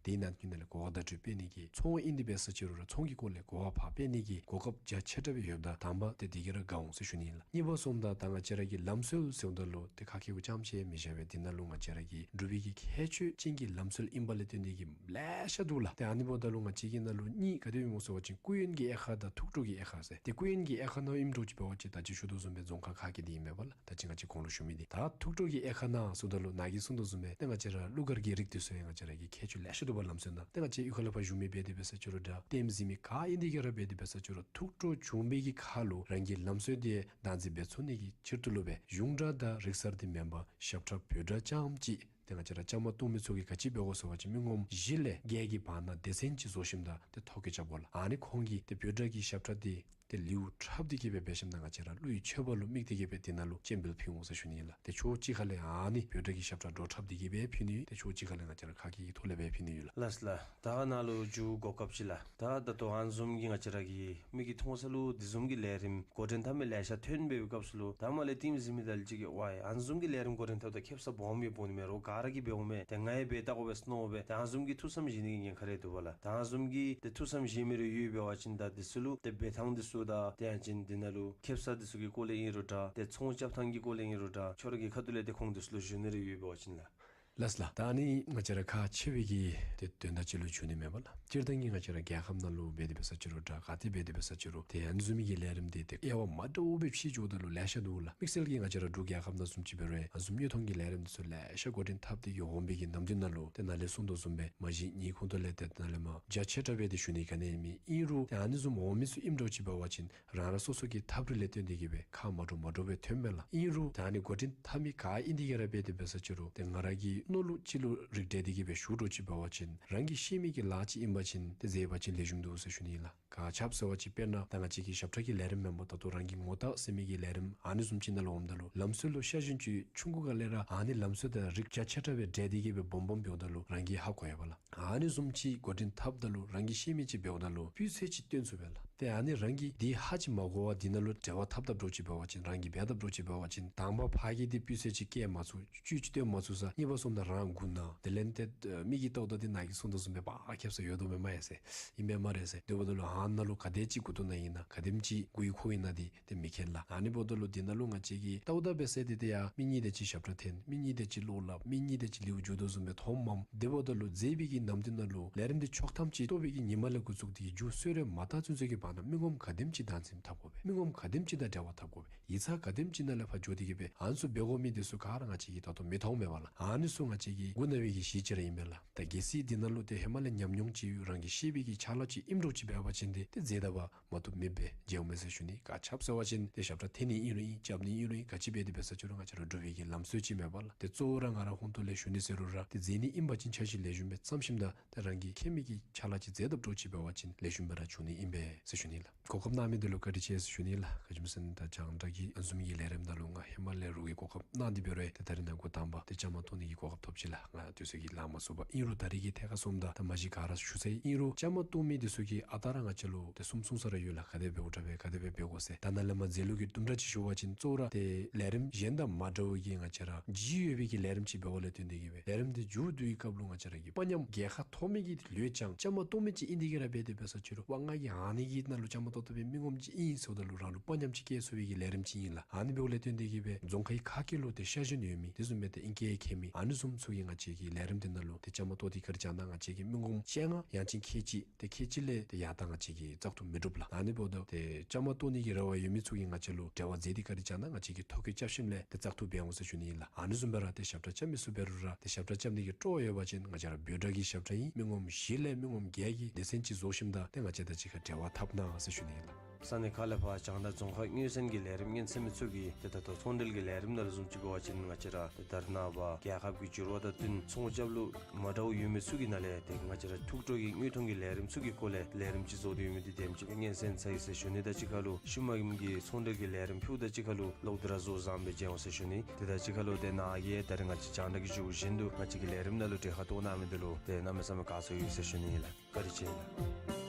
དེ་ནང་གི་ནང་ལས་གོ་བ་བརྡ་སྤྲོད་འབད་ནི་གི་ཚོང་ཨིན་ཏེ་འབད་ས་ཅིག་རུང་ར་ཚོང་གི་སྐོར་ལས་གོ་བ་ཕར་སྤེལ་ནི་གི་གོ་སྐབས་རྒྱ་ཆེ་དྲགས་སྦེ་ཡོདཔ་ད་དང་པ་ཏེ་དེ་གིས་ར་དགའ་འོང་ཟེར་ཞུ་ནི་ཨིན་ལགས། གཉིས་པ་སོངམ་ད་ད་ང་བཅས་ར་གི་ལམ་སྲོལ་ཟེརཝ་ད་ལུ་ཏེ་ཁ་སྐད་གུ་རྐྱངམ་ཅིག་མི་བཞག་པས། དེ་ནང་ལུ་ང་བཅས་ར་གི་འབྲུག་པའི་གི་ཁྱད་ཆོས་ཅན་གྱི་ལམ་སྲོལ་ཨིནམ་ལས་བརྟེན་ཏེ་གི་ལེ་ཤ་འདུག་ལགས། ཏེ་ཨ་ནི་འབདཝ་ད་ལུ་ང་བཅས་ཀྱི་ནང་ལུ་གཉིས་ག་དེ་སྦེ་སྨོ་ཟེར་བ་ཅིན་སྐུ་ཡོན་གྱི་དབྱེ་ཁག་དང་ཐུགས་སྤྲོ་གི་དབྱེ་ཁག་ཟེར། ཏེ་སྐུ་ཡོན་གྱི་དབྱེ་ཁག་ནང་ཨིནམ་འདྲཝ་ཅིག་འབད་བ་ཅིན་ད་ཅི་ཞུ་དོ་བཟུམ་སྦེ་རྫོང་ཁག་ཁ་སྐད་འདི་ཨིན་པས་ལགས། ད་ཅི་ང་བཅས་གོང་ལུ་ཞུ་མི་འདི། ད་ཐུགས་སྤྲོ་གི་དབྱེ་ཁག་ནང་ཟེརཝ་ད་ལུ་ནཱ་གིས་གསུངས་དོ་བཟུམ་སྦེ་ཏེ་ང་བཅས་ར་གླུ་གར་གྱི་རིགས་འདི་ཚུ་ཡང་ང་བཅས་ར་གི་ཁྱད་ཆོས་ལེ་ཤ་འདུག་པ། ལམ་སྲོལ་ནང་ཏེ་ང་བཅས་གཡུས་ཁ་ལས་ཕར་བཞུགས་མི་འབད་དེ་འབད་ས་ཅིག་རུང་འདྲ་ལྟདམོ་གཟིགས་མི་ག་ཨིན་ཏེ་གི་ར་འབད་དེ་འབད་ས་ཅིག་རུང་ཐུགས་སྤྲོ་བྱུང་བའི་གི་ཁར་ལུ་རང་གི་ལམ་སྲོལ་འདི་བདག་འཛིན་འབད་ཚུགས་ནི་གི་ཕྱིར་དུ་ལུ་སྦེ་གཞུང་སྒྲ་དང་རིག་གསར་འདི་མེན་པར་ཞབས་ཁྲ་བོད་སྒྲ་རྐྱངམ་ཅིག་ཏེ་ང་བཅས་ར་བཅའ་མར་གཏོགས་མི་ཚུ་གིས་ག་ཅི་འབད་དགོ་ཟེར་བ་ཅིན་མི་ངོམ་བཞི་ལས་བརྒྱད་ཀྱི་བར་ན་སྡེ་ཚན་ཅིག་བཟོ་ཞིནམ་ད་ཏེ་ཐོ་བཀོད་རྐྱབ་དགོ་ལགས། ཨ་ནི་ཁོང་གིས་ཏེ་བོད་སྒྲ་གི་ཞབས་ཁྲ་འདི་ཏེ་ལེའུ་འཁྲབ་སྟེ་གི་སྦེ་འབད་ཞིནམ་ད་ང་བཅས་ར་གླུ་ཡི་མཆོད་པ་ལུ་དམིགས་ཏེ་གི་སྦེ་དེ་ནང་ལུ་སྤྱན་འབུལ་ཕུལ་འོང་ཟེར་ཞུ་ནི་ཨིན་ལགས། ཏེ་ཕྱོགས་གཅིག་ཁ་ལས་ཨ་ནི་བོད་སྒྲ་གི་ཞབས་ཁྲ་བྲོ་འཁྲབ་སྟེ་གི་སྦེ་ཕུལ་ནི་ཡོད། ཏེ་ཕྱོགས་གཅིག་ཁ་ལས་ང་བཅས་ར་ཁ་སྐད་ཀྱི་ཐོག་ལས་སྦེ་ཕུལ་ནི་ཡོད་ལགས། ལགས་ལགས། ད་ནཱ་ལུ་མཇུག་གོ་སྐབས་ཅིག་ལགས། ད་ད་ལྟོ་ཨ་ནི་བཟུམ་གྱི་ང་བཅས་ར་གི་མིག་གིས་མཐོང་ས་ལུ་དེ་བཟུམ་གྱི་ལས་རིམ་འགོ་འདྲེན་འཐབ་མི་ལེ་ཤ་ཐོན་པའི་སྐབས་སུ་ལུ་ད་མར་ལས་ལྟདམོ་གཟིགས་མི་དང་ལུ་ཅིག་གིས་ཝའི་ཨ་ནི་བཟུམ་གྱི་ལས་རིམ་འགོ་འདྲེན་འཐབ་ད་ཁེབ་ས་སྦོམ་ཡོདཔ་འོང་ནི་མས། རོགས་ག་ར་གིས་འབདཝ་མས། ཏེ་ང་ཡང་འབད་བལྟ་དགོ་པས་ཟེར་མནོ་སྦེ་ད་ཨ་ནི་བཟུམ་གྱི་ཐུགས་བསམ་བཞེས་ནི་གི་ཉེན་ཁ་རེ་འདུག་པ་ལགས། ད་ཨ་ནི་བཟུམ་གྱི་ཏེ་ཐུགས་བསམ་བཞེས་མི་རེ་ཡོད་འབད་བ་ཅིན་ད་འདི་ཚུ་ལུ་ཏེ་འབད་ཐངས་འདི་ཚུ་དང་ཏེ་ཡང་ཅིན་འདི་ནང་ལུ་ཁེབ་ས་འདི་ཚུ་གི་སྐོར་ལས་ཨིན་རུང་འདྲ་ཏེ་ཚོང་རྐྱབ་ཐངས་ཀྱི་སྐོར་ལས་ཨིན་རུང་འདྲ་ཁྱོད་ར་གི་ཁ་ཐུག་ལས་ཏེ་ཁོང་འདི་ཚུ་ལུ་ཞུ་ནི་རེ་ཡོད་འབད་བ་ཅིན་ལགས། ལགས་ལགས། ད་ཨ་ནི་ང་བཅས་ར་ཁག་ཆེ་བའི་གི་ཏེ་དོན་དག་ཅིག་ལུ་འགྱོ་ནི་མས་པ་ལགས། སྤྱིར་བཏང་གི་ང་བཅས་ར་རྒྱལ་ཁབ་ནང་ལུ་འབད་དེ་འབད་ས་ཅིག་རུང་འདྲ་ག་ཏེ་འབད་དེ་འབད་ས་ཅིག་རུང་ཏེ་ཨ་ནི་བཟུམ་གྱི་ལས་རིམ་འདི་ཏེ་དབྱེ་བ་མ་འདྲཝ་སྦེ་ཕྱེ་འགྱོཝ་ད་ལུ་ལེ་ཤ་འདུག་ལགས། དམིགས་བསལ་གྱིས་ང་བཅས་ར་འབྲུག་རྒྱལ་ཁབ་ནང་བཟུམ་ཅིག་འབད་རུང་ཨ་ནི་བཟུམ་དངོས་མཐོང་གི་ལས་རིམ་འདི་ཚུ་ལེ་ཤ་འགོ་འདྲེན་འཐབ་སྟེ་གི་འོང་བའི་གི་ནམ་དུས་ནང་ལུ་ཏེ་ནཱ་ལས་གསུངས་དོ་བཟུམ་སྦེ་མ་གཞི་ངེའི་ཁོང་ཏོ་ལས་ཏེ་ནཱ་ལས་མར་རྒྱ་ཆེ་དྲགས་སྦེ་ཏེ་ཞུ་ནི་ག་ནི་ཡང་མེད། ཨིན་རུང་ཏེ་ཨ་ནི་བཟུམ་འོང་མི་ཚུ་ཨིནམ་འདྲཝ་ཅིག་འབད་བ་ཅིན་རང་རང་སོ་སོ་གི་ཐབས་རིག་ལས་བརྟེན་ཏེ་གི་སྦེ་ཁག་མ་འདྲཝ་མ་འདྲཝ་སྦེ་ཐོནམ་མས་ལགས། ཨིན་རུང་ད་ཨ་ནི་འགོ་འདྲེན་འཐབ་མི་ག་ཨིན་ཏེ་གི་ར་འབད་དེ་འབད་ས་ཅིག་རུང་ཏེ་ང་ར་གི་མནོ་ལུགས་ཅིག་ལུ་རིགས་བསྒྲེས་ཏེ་གི་སྦེ་ཞུ་འདྲཝ་ཅིག་འབད་བ་ཅིན་རང་གིས་ཤེས་མི་གི་ལཱ་ཅིག་ཨིན་པ་ཅིན་ཏེ་མཛད་པ་ཅིན་ལེགས་ཤོམ་འདུག་ཟེར་ཞུ་ནི་ལགས། ག་ཅི་འབད་ཟེར་བ་ཅིན་དཔེར་ན་ད་ང་བཅས་ཀྱི་ཞབས་ཁྲ་གི་ལས་རིམ་མེན་པར་ད་ལྟོ་རང་གི་ངོ་རྟགས་ཟེར་མི་གི་ལས་རིམ་ཨ་ནི་བཟུམ་ཅིག་ནང་ལུ་འོངམ་ད་ལུ་ལམ་སྲོལ་ལུ་ཤ་ཞེན་ཅིག་ཆུང་ཀུ་ག་ལས་ར་ཨ་ནི་ལམ་སྲོལ་དང་རིགས་རྒྱ་ཆེ་དྲགས་སྦེ་བསྒྲེས་ཏེ་གི་སྦེ་སྦོམ་སྦོམ་འབདཝ་ད་ལུ་རང་གིས་ཧ་གོ་ཡི་པ་ལགས། ཨ་ནི་བཟུམ་ཅིག་འགོ་འདྲེན་འཐབ་ད་ལུ་རང་གིས་ཤེས་མི་ཅིག་འབདཝ་ད་ལུ་སྤུས་ཚད་ཅིག་སྟོན་ཚུགས་པས་ལགས། ཏེ་ཨ་ནི་རང་གིས་འདི་ཧ་ཅིག་མ་གོ་བར་འདི་ནང་ལུ་འབྲེལ་བ་འཐབ་ད་འདྲཝ་ཅིག་འབད་བ་ཅིན་རང་གིས་འབད་ད་འདྲཝ་ཅིག་འབད་བ་ཅིན་དང་པ་ཕར་གྱི་འདི་སྤུས་ཚད་ཅིག་བསྐྱེད་མ་ཚུགས་བཅུད་ཅིག་སྟོན་མ་ཚུགས་ས་གཉིས་པ་སོངམ་ད་རང་མགུ་ན་དེ་ལས་ཏེ་མི་གིས་བལྟཝ་ད་འདི་ནཱ་གིས་གསུངས་དོ་བཟུམ་སྦེ་ཕར་ཁེབ་ས་ཡོད་དོ་མས་སྨ་རེ་ཟེར་ཨིན་པས་སྨ་རེ་ཟེར། དེ་འབདཝ་ད་ལུ་ཨ་ནཱ་ལུ་ག་དེ་ཅིག་མགུ་ཏོ་ནང་ཨིན་ན་ག་དེམ་ཅིག་མགུ་ཡུ་འཁོར་ཨིན་ན་འདི་ཏེ་མི་མཁྱེན་ལགས། ཨ་ནི་འབདཝ་ད་ལུ་འདི་ནང་ལུ་ང་བཅས་ཀྱིས་བལྟཝ་ད་འབད་ས་འདི་ཏེ་ཡ་མི་གཉིས་དེ་ཅིག་ཞབས་ཁྲ་འཐེན་མི་གཉིས་དེ་ཅིག་བློ་སླབ་མི་གཉིས་དེ་ཅིག་ལེའུ་བསྒྱུར་དོ་བཟུམ་སྦེ་མཐོངམ་མས། དེ་འབདཝ་ད་ལུ་མཛད་པའི་གི་ནམ་དུས་ནང་ལུ་ལས་རིམ་འདི་ཆོག་ཐམ་ཅིག་གཏོགས་པའི་གི་ཉིནམ་ལས་འགོ་བཙུགས་ཏེ་གི་མཇུག་གསོལ་རས་མ་བཏབ་ཚུན་ཚོད་ཀྱི་བར་ མི་ངོམ་ག་དེམ་ཅིག་བདག་འཛིན་འཐབ་དགོ་པས། མི་ངོམ་ག་དེམ་ཅིག་དང་འབྲེལ་བ་འཐབ་དགོ་པས། ཡིག་ཚང་ག་དེམ་ཅིག་ནང་ལས་ཕར་འགྱོ་སྟེ་གི་སྦེ་ཨ་ནི་ཚུ་འབད་དགོ་མི་འདི་ཚུ་ག་ར་ང་བཅས་ཀྱིས་ད་ལྟོ་མི་མཐོང་མེད་པ་ལགས། ཨ་ནི་ཚུ་ང་བཅས་ཀྱིས་མགུ་ན་བའི་གི་གཞི་ཅིག་ར་ཨིན་པས་ལགས། ད་གལ་སྲིད་འདི་ནང་ལུ་ཏེ་ཧེ་མ་ལས་ཉམས་མྱོང་ཅིག་རང་གིས་ཤེས་པའི་གི་ཕྱག་ལཱ་ཅིག་ཨིནམ་འདྲཝ་ཅིག་འབད་བ་ཅིན་ཏེ་ཏེ་མཛད་ད་པ་མ་བཏུབ་མེདཔ་སྦེ་མཇལཝ་མས་ཟེར་ཞུ་ནི། ག་རྐྱབ་ཟེར་བ་ཅིན་ཏེ་ཞབས་ཁྲ་འཐེན་ནི་ཨིན་རུང་ཨིན། རྐྱབ་ནི་ཨིན་རུང་ཨིན། ག་ཅི་འབད་དེ་འབད་ས་ཅི་རུང་ང་བཅས་ར་འགྲུབ་པའི་གི་ལམ་སྲོལ་ཅིག་མེད་པ་ལགས། ཏེ་གཙོ་བོ་ར་ང་ར་ཧོང་ཏོ་ལས་ཞུ་ནི་ཟེར་རུང་ར་ཏེ་མཛད་ནི་ཨིན་པ་ཅིན་འཆར་གཞི་ལེགས་ཤོམ་སྦེ་བརྩམས་ཞིནམ་ད་ཏེ་རང་གིས་མཁྱེན་མི་གི་ཕྱག་ལཱ་ཅིག་མཛད་དཔ་འདྲཝ་ཅིག་འབད་བ་ཅིན་ལེགས་ཤོམ་སྦེ་ར་འགྱོ་ནི་ཨིན་པས་ཟེར་ཞུ་ནི་ལགས། གོ་སྐབས་གནང་མི་འདི་ལུ་བཀའ་དྲིན་ཆེ་ཟེར་ཞུ་ནི་ལགས། ག་ཅི་སྨོ་ཟེར་ན་ད་རྒྱང་བསྒྲགས་ཀྱི་ཨ་ནི་བཟུམ་གྱི་ལས་རིམ་ནང་ལུ་ང་ཧེ་མ་ལས་རོགས་ཀྱིས་གོ་སྐབས་གནང་སྟེ་འབད་རུང་ཏེ་ད་རིས་ནཱ་འགོ་དང་པ་ཏེ་བཅའ་མར་གཏོགས་ནི་གི་གོ་སྐབས་ཐོབ་ཅི་ལགས། ང་དུས་ཚོད་ཀྱིས་ལང་མ་ཚུགས་པས། ཨིན་རུང་ད་རིས་ཀྱི་ཐད་ཁར་སོངམ་ད་ད་མ་གཞི་ག་ར་ཞུ་ཚར་ཡི། ཨིན་རུང་བཅའ་མར་གཏོགས་མི་འདི་ཚུ་གིས་ཨ་རྟག་ར་ང་བཅས་ལུ་ཏེ་གསུང་གསུང་ས་ར་ཡོད་ལགས། ག་དེ་སྦེ་འོང་དྲགས་པས། ག་དེ་སྦེ་འབད་དགོ་ཟེར། ད་ནཱ་ལས་མར་མཛད་ལུགས་ཀྱི་དུམ་གྲ་ཅིག་ཞུ་བ་ཅིན་གཙོ་བོ་ར་ཏེ་ལས་རིམ་གཞན་དང་མ་འདྲཝ་གི་ང་བཅས་ར་ལྗིད་ཡོད་པའི་གི་ལས་རིམ་ཅིག་འབདཝ་ལས་བརྟེན་ཏེ་གི་སྦེ་ལས་རིམ་འདི་མཇུག་བསྡུ་བའི་སྐབས་ལུ་ང་བཅས་ར་གིས་དཔའ་ཉམས་རྒྱལ་ཁ་ཐོབ་མི་གི་ལུས་ཅང་བཅའ་མར་གཏོགས་མི་ཅིག་ཨིན་ཏེ་གི་ར་འབད་དེ་འབད་ས་ཅི་རུང་པ་ང་གིས་ཨ་ནི་གི་ནང་ལུ་བཅའ་མར་གཏོགས་གཏོགས་པའི་མི་ངོམ་ཅིག་ཨིན་ཟེརཝ་ད་ལུ་རང་ལུ་དཔའ་ཉམས་ཅིག་སྐྱེ་ཚུགས་པའི་གི་ལས་རིམ་ཅིག་ཨིན་ལགས། ཨ་ནི་འབདཝ་ལས་བརྟེན་ཏེ་གི་སྦེ་རྫོང་ཁའི་ཁ་སྐད་ལུ་ཏེ་ཤ་ཞོན་ཡོད་མི་དེ་བཟུམ་སྦེ་ཏེ་ཨིང་སྐད་མཁས་མི་ཨ་ནི་བཟུམ་ཚུ་གིས་ང་བཅས་ཀྱི་ལས་རིམ་འདི་ནང་ལུ་ཏེ་བཅའ་མར་གཏོགས་ཏེ་བཀའ་དྲིན་བསྐྱང་གནང་། ང་བཅས་ཀྱིས་མི་ངོམ་བཅོ་ལྔ་ཡང་ཅིན་ཁལ་གཅིག་ཏེ་ཁལ་གཅིག་ལས་ཏེ་ཡར་ད་ང་བཅས་ཀྱིས་བཙག་འཐུ་མི་སྒྲུབ་ལགས། ཨ་ནི་འབདཝ་ད་ཏེ་བཅའ་མར་གཏོགས་ནི་གི་རེ་བ་ཡོད་མི་ཚུ་གིས་ང་བཅས་ལུ་འབྲེལ་བ་མཛད་དེ་བཀའ་དྲིན་བསྐྱང་གནང་། ང་བཅས་ཀྱིས་ཐོ་བཀོད་རྐྱབ་ཞིནམ་ལས་ཏེ་བཙག་འཐུ་འབད་འོང་ཟེར་ཞུ་ནི་ཨིན་ལགས། ཨ་ནི་བཟུམ་སྦེ་ར་ཏེ་ཞབས་ཁྲ་རྐྱབ་མི་ཚུ་འབད་རུང་ར་ཏེ་ཞབས་ཁྲ་རྐྱབ་ནི་གི་སྤྲོ་བ་ཡོད་པ་ཅིན་ང་བཅས་ར་འབོད་སྒྲ་གི་ཞབས་ཁྲ་ཨིན། མི་ངོམ་བཞི་ལས་མི་ངོམ་བརྒྱད་ཀྱི་སྡེ་ཚན་ཅིག་བཟོ་ཞིནམ་ད་ཏེ་ང་བཅས་དང་གཅིག་ཁར་འབྲེལ་བ་འཐབ་གནང་ཟེར་ཞུ་ནི་ཨིན་ལགས། ས་གནས་ཁག་ལས་ཕར་རྒྱང་བསྒྲགས་རྫོང་ཁ་མངོན་གསལ་གྱི་ལས་རིམ་སྙན་གསན་མི་ཚུ་གིས་ཏེ་ད་ལྟོ་ཚོང་འབྲེལ་གྱི་ལས་རིམ་ནང་ལུ་བཟུམ་ཅིག་འབད་བ་ཅིན་ང་བཅས་ར་ཏེ་ད་རེས་ནངས་པ་རྒྱལ་ཁབ་ཀྱི་འགྱུར་བ་དང་བསྟུན་ཚོང་རྐྱབ་ལུགས་མ་འདྲཝ་ཡོད་མི་ཚུ་གི་ནང་ལས་ཏེ་ང་བཅས་ར་ཐུགས་སྤྲོ་གི་དངོས་མཐོང་གི་ལས་རིམ་ཚུ་གི་སྐོར་ལས་ལས་རིམ་ཅིག་བཟོ་སྟེ་ཡོད་མི་འདི་དེམ་ཅིག་སྦེ་སྙན་གསན་ཚར་ཡི་ཟེར་ཞུ་ནི། ད་གཅིག་ཁར་ལུ་ཤུལ་མ་གི་ཚོང་འབྲེལ་གྱི་ལས་རིམ་ཕུལཝ་ད་གཅིག་ཁར་ལུ་ལོག་སྟེ་ར་བཟོ་བཟངམ་སྦེ་མཇལ་འོང་ཟེར་ཞུ་ནི། ཏེ་ད་གཅིག་ཁར་ལུ་ཏེ་ནཱ་གིས་ད་རེས་ང་བཅས་རྒྱང་བསྒྲགས་ཀྱི་ཞུ་བཞིན་དུ་ང་བཅས་ཀྱི་ལས་རིམ་ནང་ལུ་གྲལ་ཁར་གཏོགས་གནང་མི་འདི་ལུ་ཏེ་གནམ་མེད་ས་མེད་དགའ་ཚོར་ཡོད་ཟེར་ཞུ་ནི་ཨིན་ལགས། བཀའ་དྲིན་ཆེ་ལགས།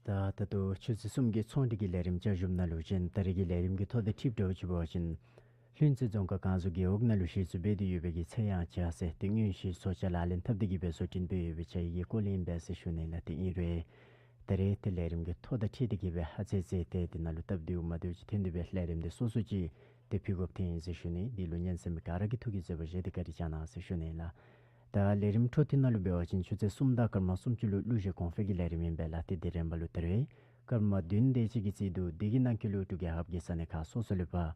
ད་ད་ལྟོ་ཆུ་ཚོད་གསུམ་གྱི་ཚོང་འབྲེལ་གྱི་ལས་རིམ་བསྐྱར་ཞིབ་ནང་ལུ་བྱོན། ད་རེས་ཀྱི་ལས་རིམ་གྱི་ཐོ་དང་འཁྲིལ་འདྲཝ་ཅིག་འབད་བ་ཅིན་ལྷུན་རྩེ་རྫོང་ཁག་གངས་ཟུར་རྒེད་འོག་ནང་ལུ་གཞི་བཙུགས་འབད་དེ་ཡོད་པའི་གི་ཚེ་དབྱངས་ཇ་ཟེར་ཏེ་དངོས་གཞི་ཚོང་ཅ་ལག་ལེན་འཐབ་སྟེ་གི་སྦེ་བཟོ་སྐྲུན་འབད་ཡོད་པའི་ཇ་གི་སྐོར་ལས་ཨིན་པས་ཟེར་ཞུ་ནི་ལགས། ཏེ་ཨིན་རུང་ད་རེས་ཏེ་ལས་རིམ་གྱི་ཐོ་དང་འཁྲིལ་ཏེ་གི་སྦེ་ཧ་ཚེ་ཚེ་ཏེ་དེ་ནང་ལུ་སྟབས་བདེཝ་མ་བདེཝ་ཅིག་ཐོན་ཏེ་སྦེ་ལས་རིམ་འདི་སོ་སོ་ཅིག་ཏེ་ཕུལ་དགོཔ་ཐོན་ཡི་ཟེར་ཞུ་ནི། འདི་ལུ་སྙན་གསན་མི་ག་ར་གིས་ཐུགས་ཀྱི་བཟོད་པ་བཞེས་ཏེ་བཀའ་དྲིན་བསྐྱང་གནང་ཟེར་ཞུ་ནི་ལགས། ད་ལས་རིམ་འཕྲོ་མཐུད་ནང་ལུ་འབད་བ་ཅིན་ཆུ་ཚོད་གསུམ་དང་སྐར་མ་སུམ་ཅུ་ལུ་གླུ་གཞས་གོང་འཕེལ་གྱི་ལས་རིམ་ཨིན་པས་ལགས། ཏེ་དེ་རན་པ་ལུ་ད་རེས་སྐར་མ་བདུན་དེ་ཅིག་གི་རྩིས་འདུག། དེ་གི་ནང་འཁོད་ལུ་འབྲུག་རྒྱལ་ཁབ་ཀྱི་ས་གནས་ཁག་སོ་སོ་ལས་ཕར་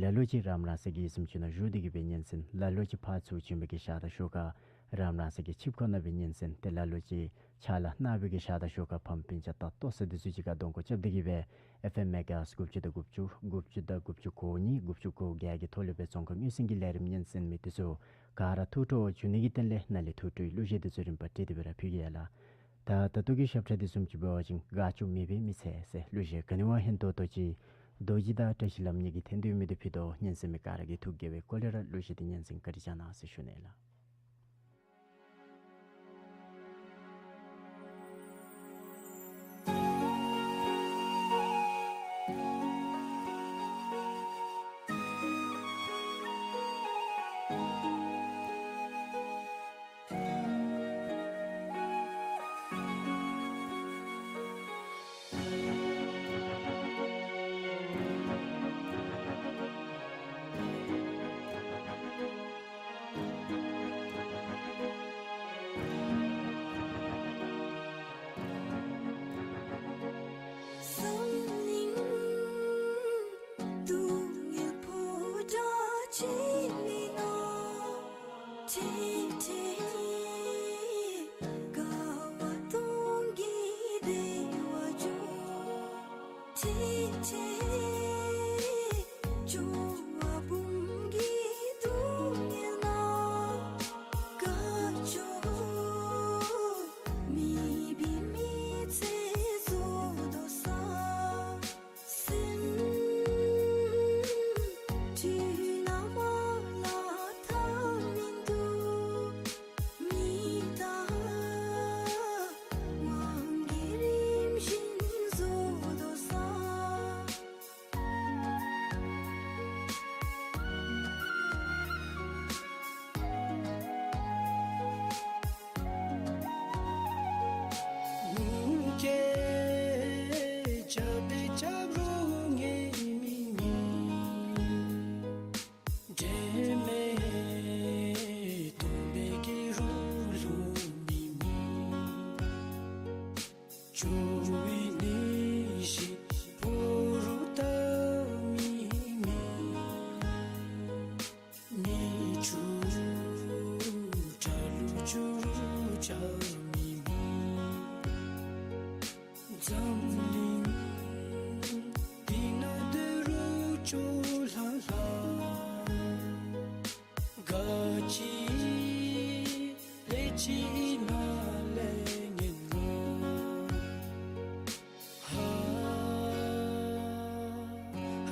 ལ་ལུ་ཅིག་རང་རང་སོའི་གི་གཟིམ་ཅུང་ནང་བཞུགས་ཏེ་གི་སྦེ་སྙན་གསན། ལ་ལུ་ཅིག་ཕར་ཚུར་བྱོན་པའི་གི་ཞག་དང་ཞོར་ཁར་རང་རང་སོའི་གི་ཆིབས་ཁང་ནང་སྦེ་སྙན་གསན། ཏེ་ལ་ལུ་ཅིག་ཕྱག་ལཱ་གནང་བའི་གི་ཞག་དང་ཞོར་ཁར་ཕམ་སྤུན་ཆ་ད་ལྟོ་ཟེར་འདི་ཚུ་གཅིག་ཁར་གདོང་ཁར་རྐྱབ་སྟེ་གི་སྦེ་ཨེཕ་ཨེམ་མེ་ག་ཧརཊསི་དགུ་བཅུ་དང་དགུ་བཅུ་དགུ་བཅུ་དང་དགུ་བཅུ་གོ་གཉིས་དགུ་བཅུ་གོ་བརྒྱད་ཀྱི་ཐོག་ལས་སྦེ་རྫོང་ཁ་མངོན་གསལ་གྱི་ལས་རིམ་སྙན་གསན་མི་འདི་ཚུ་ག་ར་ཐུགས་སྤྲོ་བ་བྱུང་ནི་གི་དོན་ལས་ནཱ་ལས་ཐུགས་སྤྲོའི་གླུ་གཞས་འདི་ཚུ་རིམ་པ་བྲིས་ཏེ་སྦེ་ར་ཕུལ་གེ་ཡ་ལགས། ད་ད་ལྟོ་གི་ཞབས་ཁྲ་འདི་བཟུམ་ཅིག་འབད་བ་ཅིན་དགའ་སྐྱོ་མེད་པའི་མི་ཚེ་ཟེར་གླུ་གཞས་ག་ནི་བ་ཧན་ཏོང་ཏོ་ཅིག་རྡོ་རྗེ་དང་བཀྲ་ཤིས་ལམ་གཉིས་ཀྱིས་འཐེན་ཏེ་ཡོད་མི་འདི་ཕུལ་དོ། སྙན་གསན་མི་ག་ར་གིས་ཐུགས་དགྱེས་པའི་སྒོ་ལས་ར་གླུ་གཞས་འདི་སྙན་གསན་བཀའ་དྲིན་བསྐྱང་གནང་ཟེར་ཞུ་ནི་ལགས། འགྱུར་བའི་གནས་གཞི་བོར་རུང་ད་མི་མེད། མི་འཁྲུགས་དགྲ་ལུ་འགྱུར་རུང་ཆ་མི་མེད། འཛམ་གླིང་འདི་ན་སྡོད་རུང་སྐྱོ་ལྷང་ལྷང་། ག་ཅི་ལས་ཅི་ན་ལས་ངན་ངོ་། ཧ་ཧ་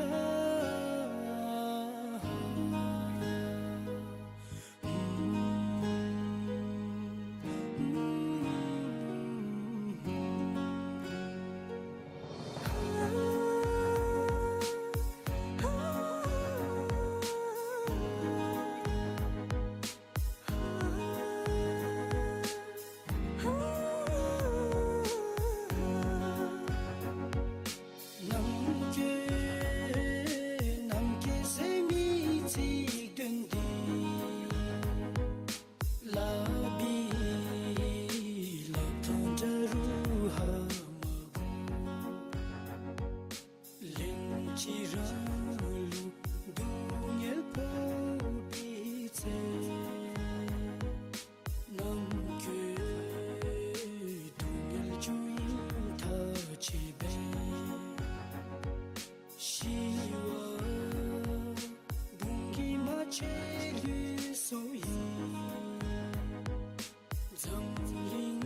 ཧ། ནམ་རྒྱུན་ནམ་རྒྱུན་ཟེར་མི་ཚིག་དོན་འདི། ལག་པའི་ལག་ཐང་འདྲ་རུང་ཧ་མ་གོ། ལན་གཅིག་རང་ལུ་སྡུག་བསྔལ་ཕོག་པའི་ཚེ། ནམ་རྒྱུན་སྡུག་བསྔལ་རྒྱུ་ཨིན་ཐག་ཆོད་པས། ཤི་བ་བུང་གི་མ་ཆེ་ལུས་སོ་ཡི། འཛམ་གླིང་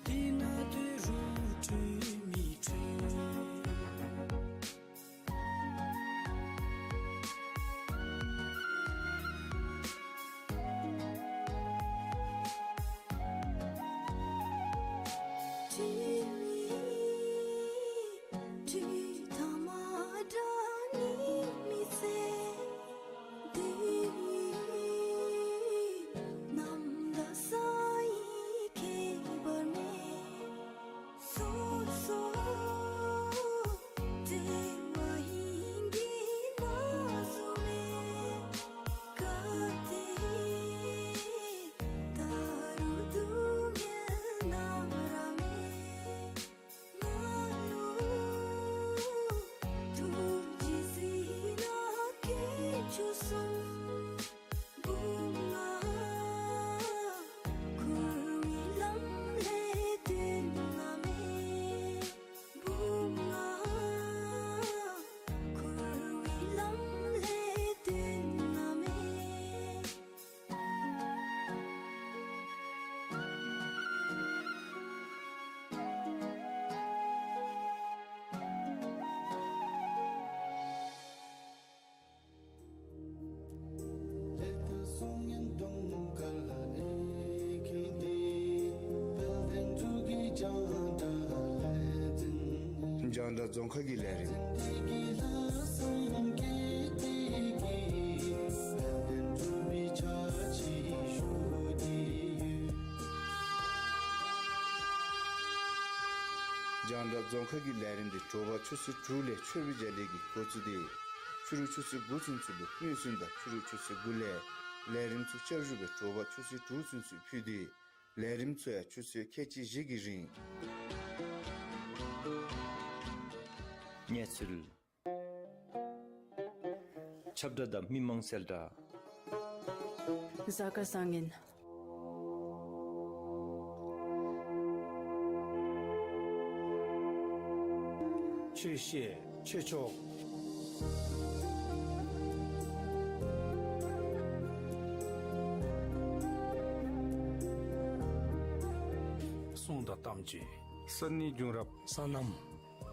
འདི་ན་སྡོད་རུང་འཁྲུལ་མི་འཁྲུལ། རྒྱང་བསྒྲགས་རྫོང་ཁ་གི་ལས་རིམ། རྒྱང་བསྒྲགས་རྫོང་ཁ་གི་ལས་རིམ་འདི་དྲོ་པ་ཆུ་ཚོད་དྲུག་ལས་མཆོད་པའི་རྒྱ་གླིང་གི་འགོ་བཙུགས་ཏེ་ཕྱི་རུ་ཆུ་ཚོད་དགུ་ཚུན་ཚོད་ལུ་སྨོན་སྲུང་དང་ཕྱི་རུ་ཆུ་ཚོད་དགུ་ལས་ལས་རིམ་ཚུ་བསྐྱར་ཞུ་སྦེ་དྲོ་པ་ཆུ་ཚོད་དྲུག་ཚུན་ཚོད་ཕུལ་ཏེ་ལས་རིམ་ཚུ་ཡང་ཆུ་ཚོད་ཁལ་གཅིག་བཞི་གི་རིང་། གནས་ཚུལ། ཁྱབ་བསྒྲགས་དང་མི་མང་གསལ་བསྒྲགས། གཟའ་སྐར་བཟང་ངན། ཆོས་བཤད་ཆོས་ཕྱོགས། གསུང་དང་གཏམ་བརྗོད། ས་གནས་རྒྱུན་རབས། སོ་ནམ།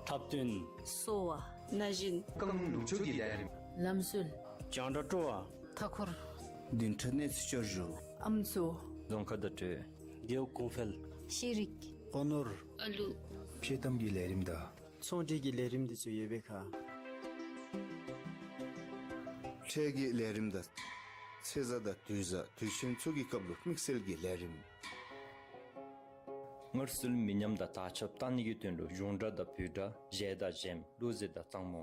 འཁྲབ་སྟོན། གསོ་བ། ན་གཞོན། རྐང་ལུག་ཕྱུགས་ཀྱི་ལས་རིམ། ལམ་སྲོལ། རྒྱང་བསྒྲགས་སྤྲོ་བ། མཐའ་འཁོར། བདུན་ཕྲག་གནས་ཚུལ་བསྐྱར་ཞུ། ཨམ་སྲུ། རྫོང་ཁ་བརྡ་སྤྲོད། རྒེད་འོག་གོང་འཕེལ། ཤེས་རིག་སྤོ་ནོར། ཨ་ལུ། ཕྱེད་དམ་གྱི་ལས་རིམ་དང་། ཚོང་འབྲེལ་གྱི་ལས་རིམ་འདི་ཚུ་ཡོད་པས་ཁ། འཕྲལ་གྱི་ལས་རིམ་དང་། ཚེས་གཟའ་དང་དུས་གཟའ་དུས་ཆེན་ཚུ་གི་སྐབས་ལུ་དམིགས་བསལ་གྱི་ལས་རིམ། སྔར་སྲོལ་མི་ཉམས་དང་དར་ཁྱབ་གཏང་ནི་གི་དོན་ལུ་གཞུང་སྒྲ་དང་བོད་སྒྲ། གཞས་དང་གཞས་མ། གླུ་གཞས་དང་གཙང་མོ།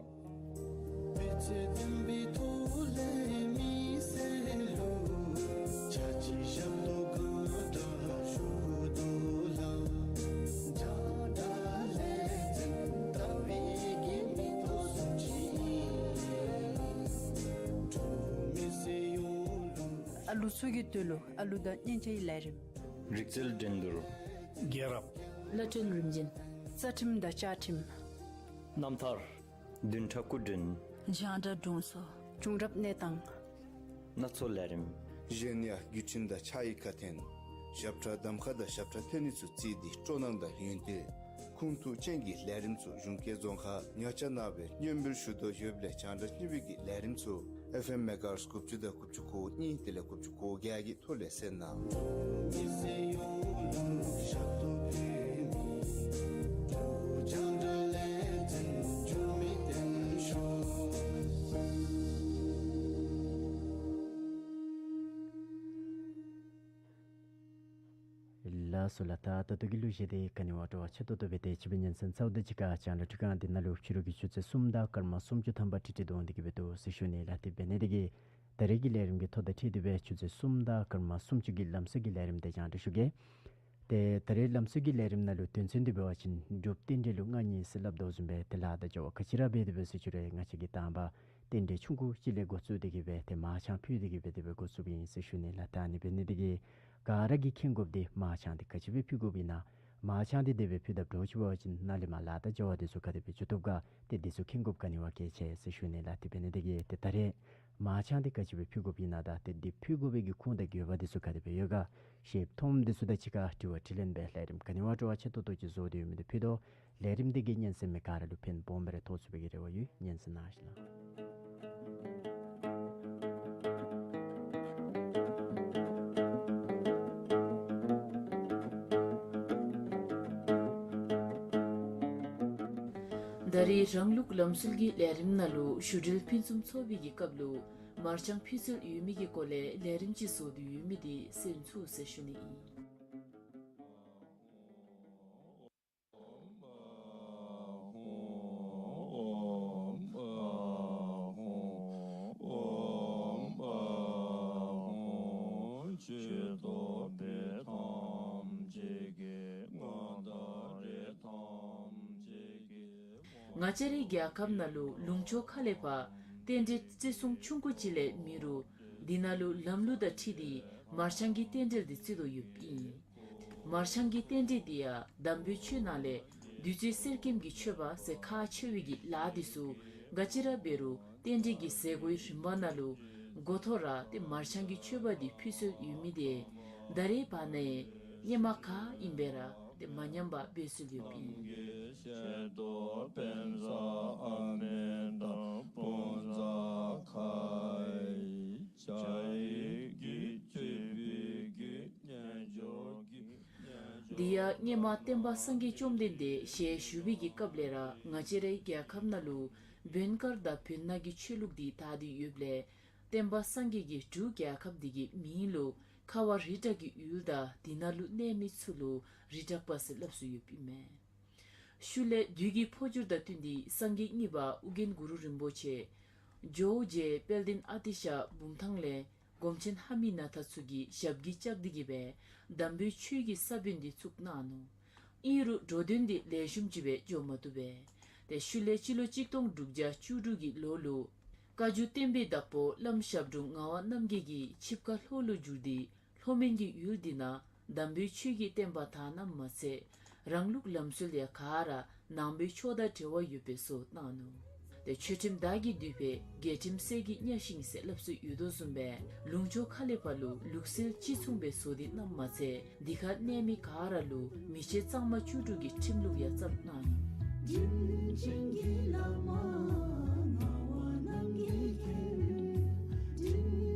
ཨ་ལུ་ཚུ་གི་དོན་ལུ་ཨ་ལུ་དང་སྙན་ཆ་གི་ལས་རིམ། རིག་རྩལ་འགྲན་བསྡུར། རྒྱལ་རབས། བླ་སྤྲུལ་རིམ་བྱོན། རྩ་ཁྲིམས་དང་བཅའ་ཁྲིམས། རྣམ་ཐར། བདུན་ཕྲག་སྐུ་མགྲོན། རྒྱང་བསྒྲགས་དྲུང་འཚོ། བྱུང་རབས་གནས་སྟངས། སྣ་ཚོགས་ལས་རིམ། གཞན་ཡང་བརྒྱུད་འཕྲིན་དང་ཕྱག་ཡིག་ཁ་འཕྲིན། ཞབས་ཁྲ་གདམ་ཁ་དང་ཞབས་ཁྲ་འཐེན་ནི་ཚུ་བརྩིས་ཏེ་སྤྲོ་སྣང་དང་ཡོན་ཏན་ཁུངས་ཐུག་ཅན་གྱི་ལས་རིམ་ཚུ་གཞུང་སྐྱེལ་རྫོང་ཁག་ཉ་ཆ་ནང་སྦེ་སྙན་འབུལ་ཞུ་དོ་ཡོདཔ་ལས་རྒྱང་བསྒྲགས་གཉིས་པའི་གི་ལས་རིམ་ཚུ་ཨེཕ་ཨེམ་མེ་ག་ཧར་ཊི་དགུ་བཅུ་དང་དགུ་བཅུ་གོ་གཉིས་དེ་ལས་དགུ་བཅུ་གོ་བརྒྱད་ཀྱི་ཐོག་ལས་གསན་གནང་། ལགས་སོ་ལགས། ད་ད་ལྟོ་གི་ལུ་བཞེས་ཏེ་ག་ནི་བ་སྤྲོ་བ་ཆེ་ཏོག་ཏོ་སྦེ་ཏེ་ཅིག་སྦེ་སྙན་གསན་ཚརཝ་ད་ཅིག་ཁར་རྒྱང་བསྒྲགས་ཁང་འདི་ནང་ལུ་ཕྱི་རུ་གི་ཆུ་ཚོད་གསུམ་དང་སྐར་མ་སུམ་ཅུ་ཐམ་པ་ཁྲི་ཁྲི་འདུག་འོང་སྟེ་གི་སྦེ་འདུག་ཟེར་ཞུ་ནི་ལགས། དེ་འབད་ནི་དེ་གིས་ད་རེས་ཀྱི་ལས་རིམ་གྱི་ཐོ་དང་འཁྲིལ་ཏེ་སྦེ་ཆུ་ཚོད་གསུམ་དང་སྐར་མ་སུམ་ཅུ་གི་ལམ་སྲོལ་གྱི་ལས་རིམ་དེ་རྒྱང་བསྒྲགས་ཞུ་གེ། ཏེ་ད་རེས་ལམ་སྲོལ་གྱི་ལས་རིམ་ནང་ལུ་དོན་ཚན་འདི་འབད་བ་ཅིན་སྒྲུབ་རྟེན་འབྲེལ་ལུ་མངའ་བརྙེས་ཟེར་སླབ་དོ་བཟུམ་སྦེ་ཏེ་ལཱ་དང་བྱ་བ་ག་ཅི་ར་འབད་དེ་འབད་ཟེར་ཞུ་རུང་ང་བཅས་ཀྱིས་དང་པ་རྟེན་འབྲེལ་ཆུང་ཀུ་ཅིག་ལས་འགོ་བཙུགས་ཏེ་གི་སྦེ་ཏེ་མར་ཆང་ཕུལ་ཏེ་གི་སྦེ་དེ་སྦེ་འགོ་བཙུགསཔ་ཨིན་ཟེར་ཞུ་ནི་ལགས། ད་ཨ་ནི་འབད་ནི་དེ་གིས་ག་ར་གིས་མཁྱེན་དགོཔ་འདི་མར་ཆང་འདི་ག་ཅི་སྦེ་ཕུལ་དགོཔ་ཨིན་ན། མར་ཆང་འདི་དེ་སྦེ་ཕུལ་དཔ་འདྲཝ་ཅིག་འབད་བ་ཅིན་ནཱ་ལས་མར་ལཱ་དང་བྱ་བ་འདི་ཚུ་ག་དེ་སྦེ་འགྱོ་དོ་ག་ཏེ་འདི་ཚུ་མཁྱེན་དགོཔ་ག་ནི་བ་གལ་ཆེ་ཟེར་ཞུ་ནི་ལགས། དེ་འབད་ནི་དེ་གིས་ཏེ་ད་རེས་མར་ཆང་འདི་ག་ཅི་སྦེ་ཕུལ་དགོཔ་ཨིན་ན་དང་ཏེ་འདི་ཕུལ་དགོ་པའི་གི་ཁུངས་དང་དགོས་པ་འདི་ཚུ་ག་དེ་སྦེ་ཡོད་ག་ཤེསཔ་མཐོངམ་འདི་ཚུ་དང་གཅིག་ཁར་དྲི་བ་དྲིས་ལན་འབད་ལས་རིམ་ག་ནི་བ་སྤྲོ་བ་ཆེ་ཏོག་ཏོ་ཅིག་བཟོ་སྟེ་ཡོད་མི་འདི་ཕུལ་དོ། ལས་རིམ་འདི་གིས་སྙན་གསན་མི་ག་ར་ལུ་ཕན་སྦོམ་སྦེ་ར་ཐོགས་ཚུགས་པའི་གི་རེ་བ་ཡོད། སྙན་གསན་གནང་ཞིག་ལགས། ད་རེས་རང་ལུགས་ལམ་སྲོལ་གྱི་ལས་རིམ་ནང་ལུ་ཞུ་སྒྲིལ་ཕུན་སུམ་ཚོགས་པའི་གི་སྐབས་ལུ་མར་ཆང་ཕུལ་སྲོལ་ཡོད་མི་གི་སྐོར་ལས་ལས་རིམ་ཅིག་བཟོ་སྟེ་ཡོད་མི་འདི་གསན་ཚུགས་ཟེར་ཞུ་ནི་ཨིན། ང་བཅས་རའི་རྒྱལ་ཁབ་ནང་ལུ་ལུང་ཕྱོགས་ཁ་ལས་ཕར་རྟེན་འབྲེལ་བརྩི་སྲུང་ཆུང་ཀུ་ཅིག་ལས་མེད་རུང་འདི་ནང་ལུ་ལམ་ལུགས་དང་འཁྲིལ་ཏེ་མར་ཆང་གི་རྟེན་འབྲེལ་འདི་བརྩི་དོ་ཡོདཔ་ཨིན། མར་ཆང་གི་རྟེན་འབྲེལ་འདི་ཡང་དམ་པའི་ཆོས་ནང་ལས་བདུད་རྩི་གསེར་སྐྱེམས་ཀྱི་མཆོད་པ་ཟེར་ཁག་ཆེ་བའི་གི་ལཱ་འདི་ཚུ་ག་ཅི་ར་འབད་རུང་རྟེན་འབྲེལ་གྱི་ཟས་གོའི་རིམ་པ་ནང་ལུ་འགོ་ཐོག་ར་ཏེ་མར་ཆང་གི་མཆོད་པ་འདི་ཕུལ་སྲོལ་ཡོད་མི་འདི་ད་རེས་བར་ན་ཡང་སྔོན་མ་ག་ཨིནམ་སྦེ་ར་ཏེ་མ་ཉམས་པར་འབད་སྲོལ་ཡོདཔ་ཨིན། དེ་ཡང་སྔོན་མ་སྟོན་པ་སངས་རྒྱས་བཅོམ་ལྡན་འདས་ཞལ་བཞུགས་པའི་གི་སྐབས་ལས་ར་ང་བཅས་རའི་རྒྱལ་ཁབ་ནང་ལུ་བོན་དཀར་དང་བོན་ནག་གི་ཆོས་ལུགས་འདི་དར་ཏེ་ཡོདཔ་ལས་སྟོན་པ་སངས་རྒྱས་ཀྱིས་འབྲུག་རྒྱལ་ཁབ་འདི་གི་མིང་ལུ་ཁ་བ་རི་བྲག་གི་ཡུལ་དང་འདི་ནང་ལུ་གནས་མི་ཚུ་ལུ་རི་བྲག་པ་ཟེར་སླབ་སྲོལ་ཡོདཔ་ཨིན་མས། ཤུལ་ལས་བདུད་ཀྱི་འཕོ་འགྱུར་དང་བསྟུན་ཏེ་སངས་རྒྱས་གཉིས་པ་ཨོ་རྒྱན་གུ་རུ་རིན་པོ་ཆེ་ཇོ་བོ་རྗེ་དཔལ་ལྡན་ཨ་ཏི་ཤ་བུམ་ཐང་ལས་སྒོམ་ཆེན་ལྷ་མི་ནཱ་ཐ་ཚུ་གི་ཞབས་ཀྱིས་བཅགས་ཏེ་གི་སྦེ་དམ་པའི་ཆོས་ཀྱི་ས་བོན་འདི་བཙུགས་གནང་ནུག། ཨིན་རུང་འགྲོ་དོན་འདི་ལེགས་ཤོམ་ཅིག་སྦེ་འགྱོ་མ་བཏུབ་པས། ཏེ་ཤུལ་ལས་སྤྱི་ལོ་གཅིག་སྟོང་དྲུག་བརྒྱ་བཅུ་དྲུག་གི་ལོ་ལུ་བཀའ་བརྒྱུད་བསྟན་པའི་བདག་པོ་བླམ་ཞབས་དྲུང་ངག་དབང་རྣམ་རྒྱལ་གྱིས་ཆིབས་ཁ་ལྷོ་ལུ་བསྒྱུར་ཏེ་ལྷོ་མོན་གྱི་ཡུལ་འདི་ནང་དམ་པའི་ཆོས་ཀྱི་བསྟན་པ་དར་བ་མ་ཚད་རང་ལུགས་ལམ་སྲོལ་ཡང་ག་ར་ནང་པའི་ཕྱོགས་དང་འབྲེལ་བ་ཡོདཔ་སྦེ་བཟོ་གནང་ནུག། ཏེ་ཆོས་ཁྲིམས་བདག་གིས་བསྡུས་པས་རྒྱལ་ཁྲིམས་གསེར་གྱི་གཉའ་ཤིང་ཟེར་སླབ་སྲོལ་ཡོད་དོ་བཟུམ་སྦེ་ལུང་ཕྱོགས་ཁ་ལས་ཕར་ལུ་ལུགས་སྲོལ་གཅིག་མཚུངས་སྦེ་བཟོ་སྟེ་གནངམ་མ་ཚད་འདི་ཁར་གནས་མི་ག་ར་ལུ་མི་ཆེན་གཙང་མ་བཅུ་དྲུག་གི་ཁྲིམས་ལུགས་ཡང་བརྩམས་གནང་ནུག།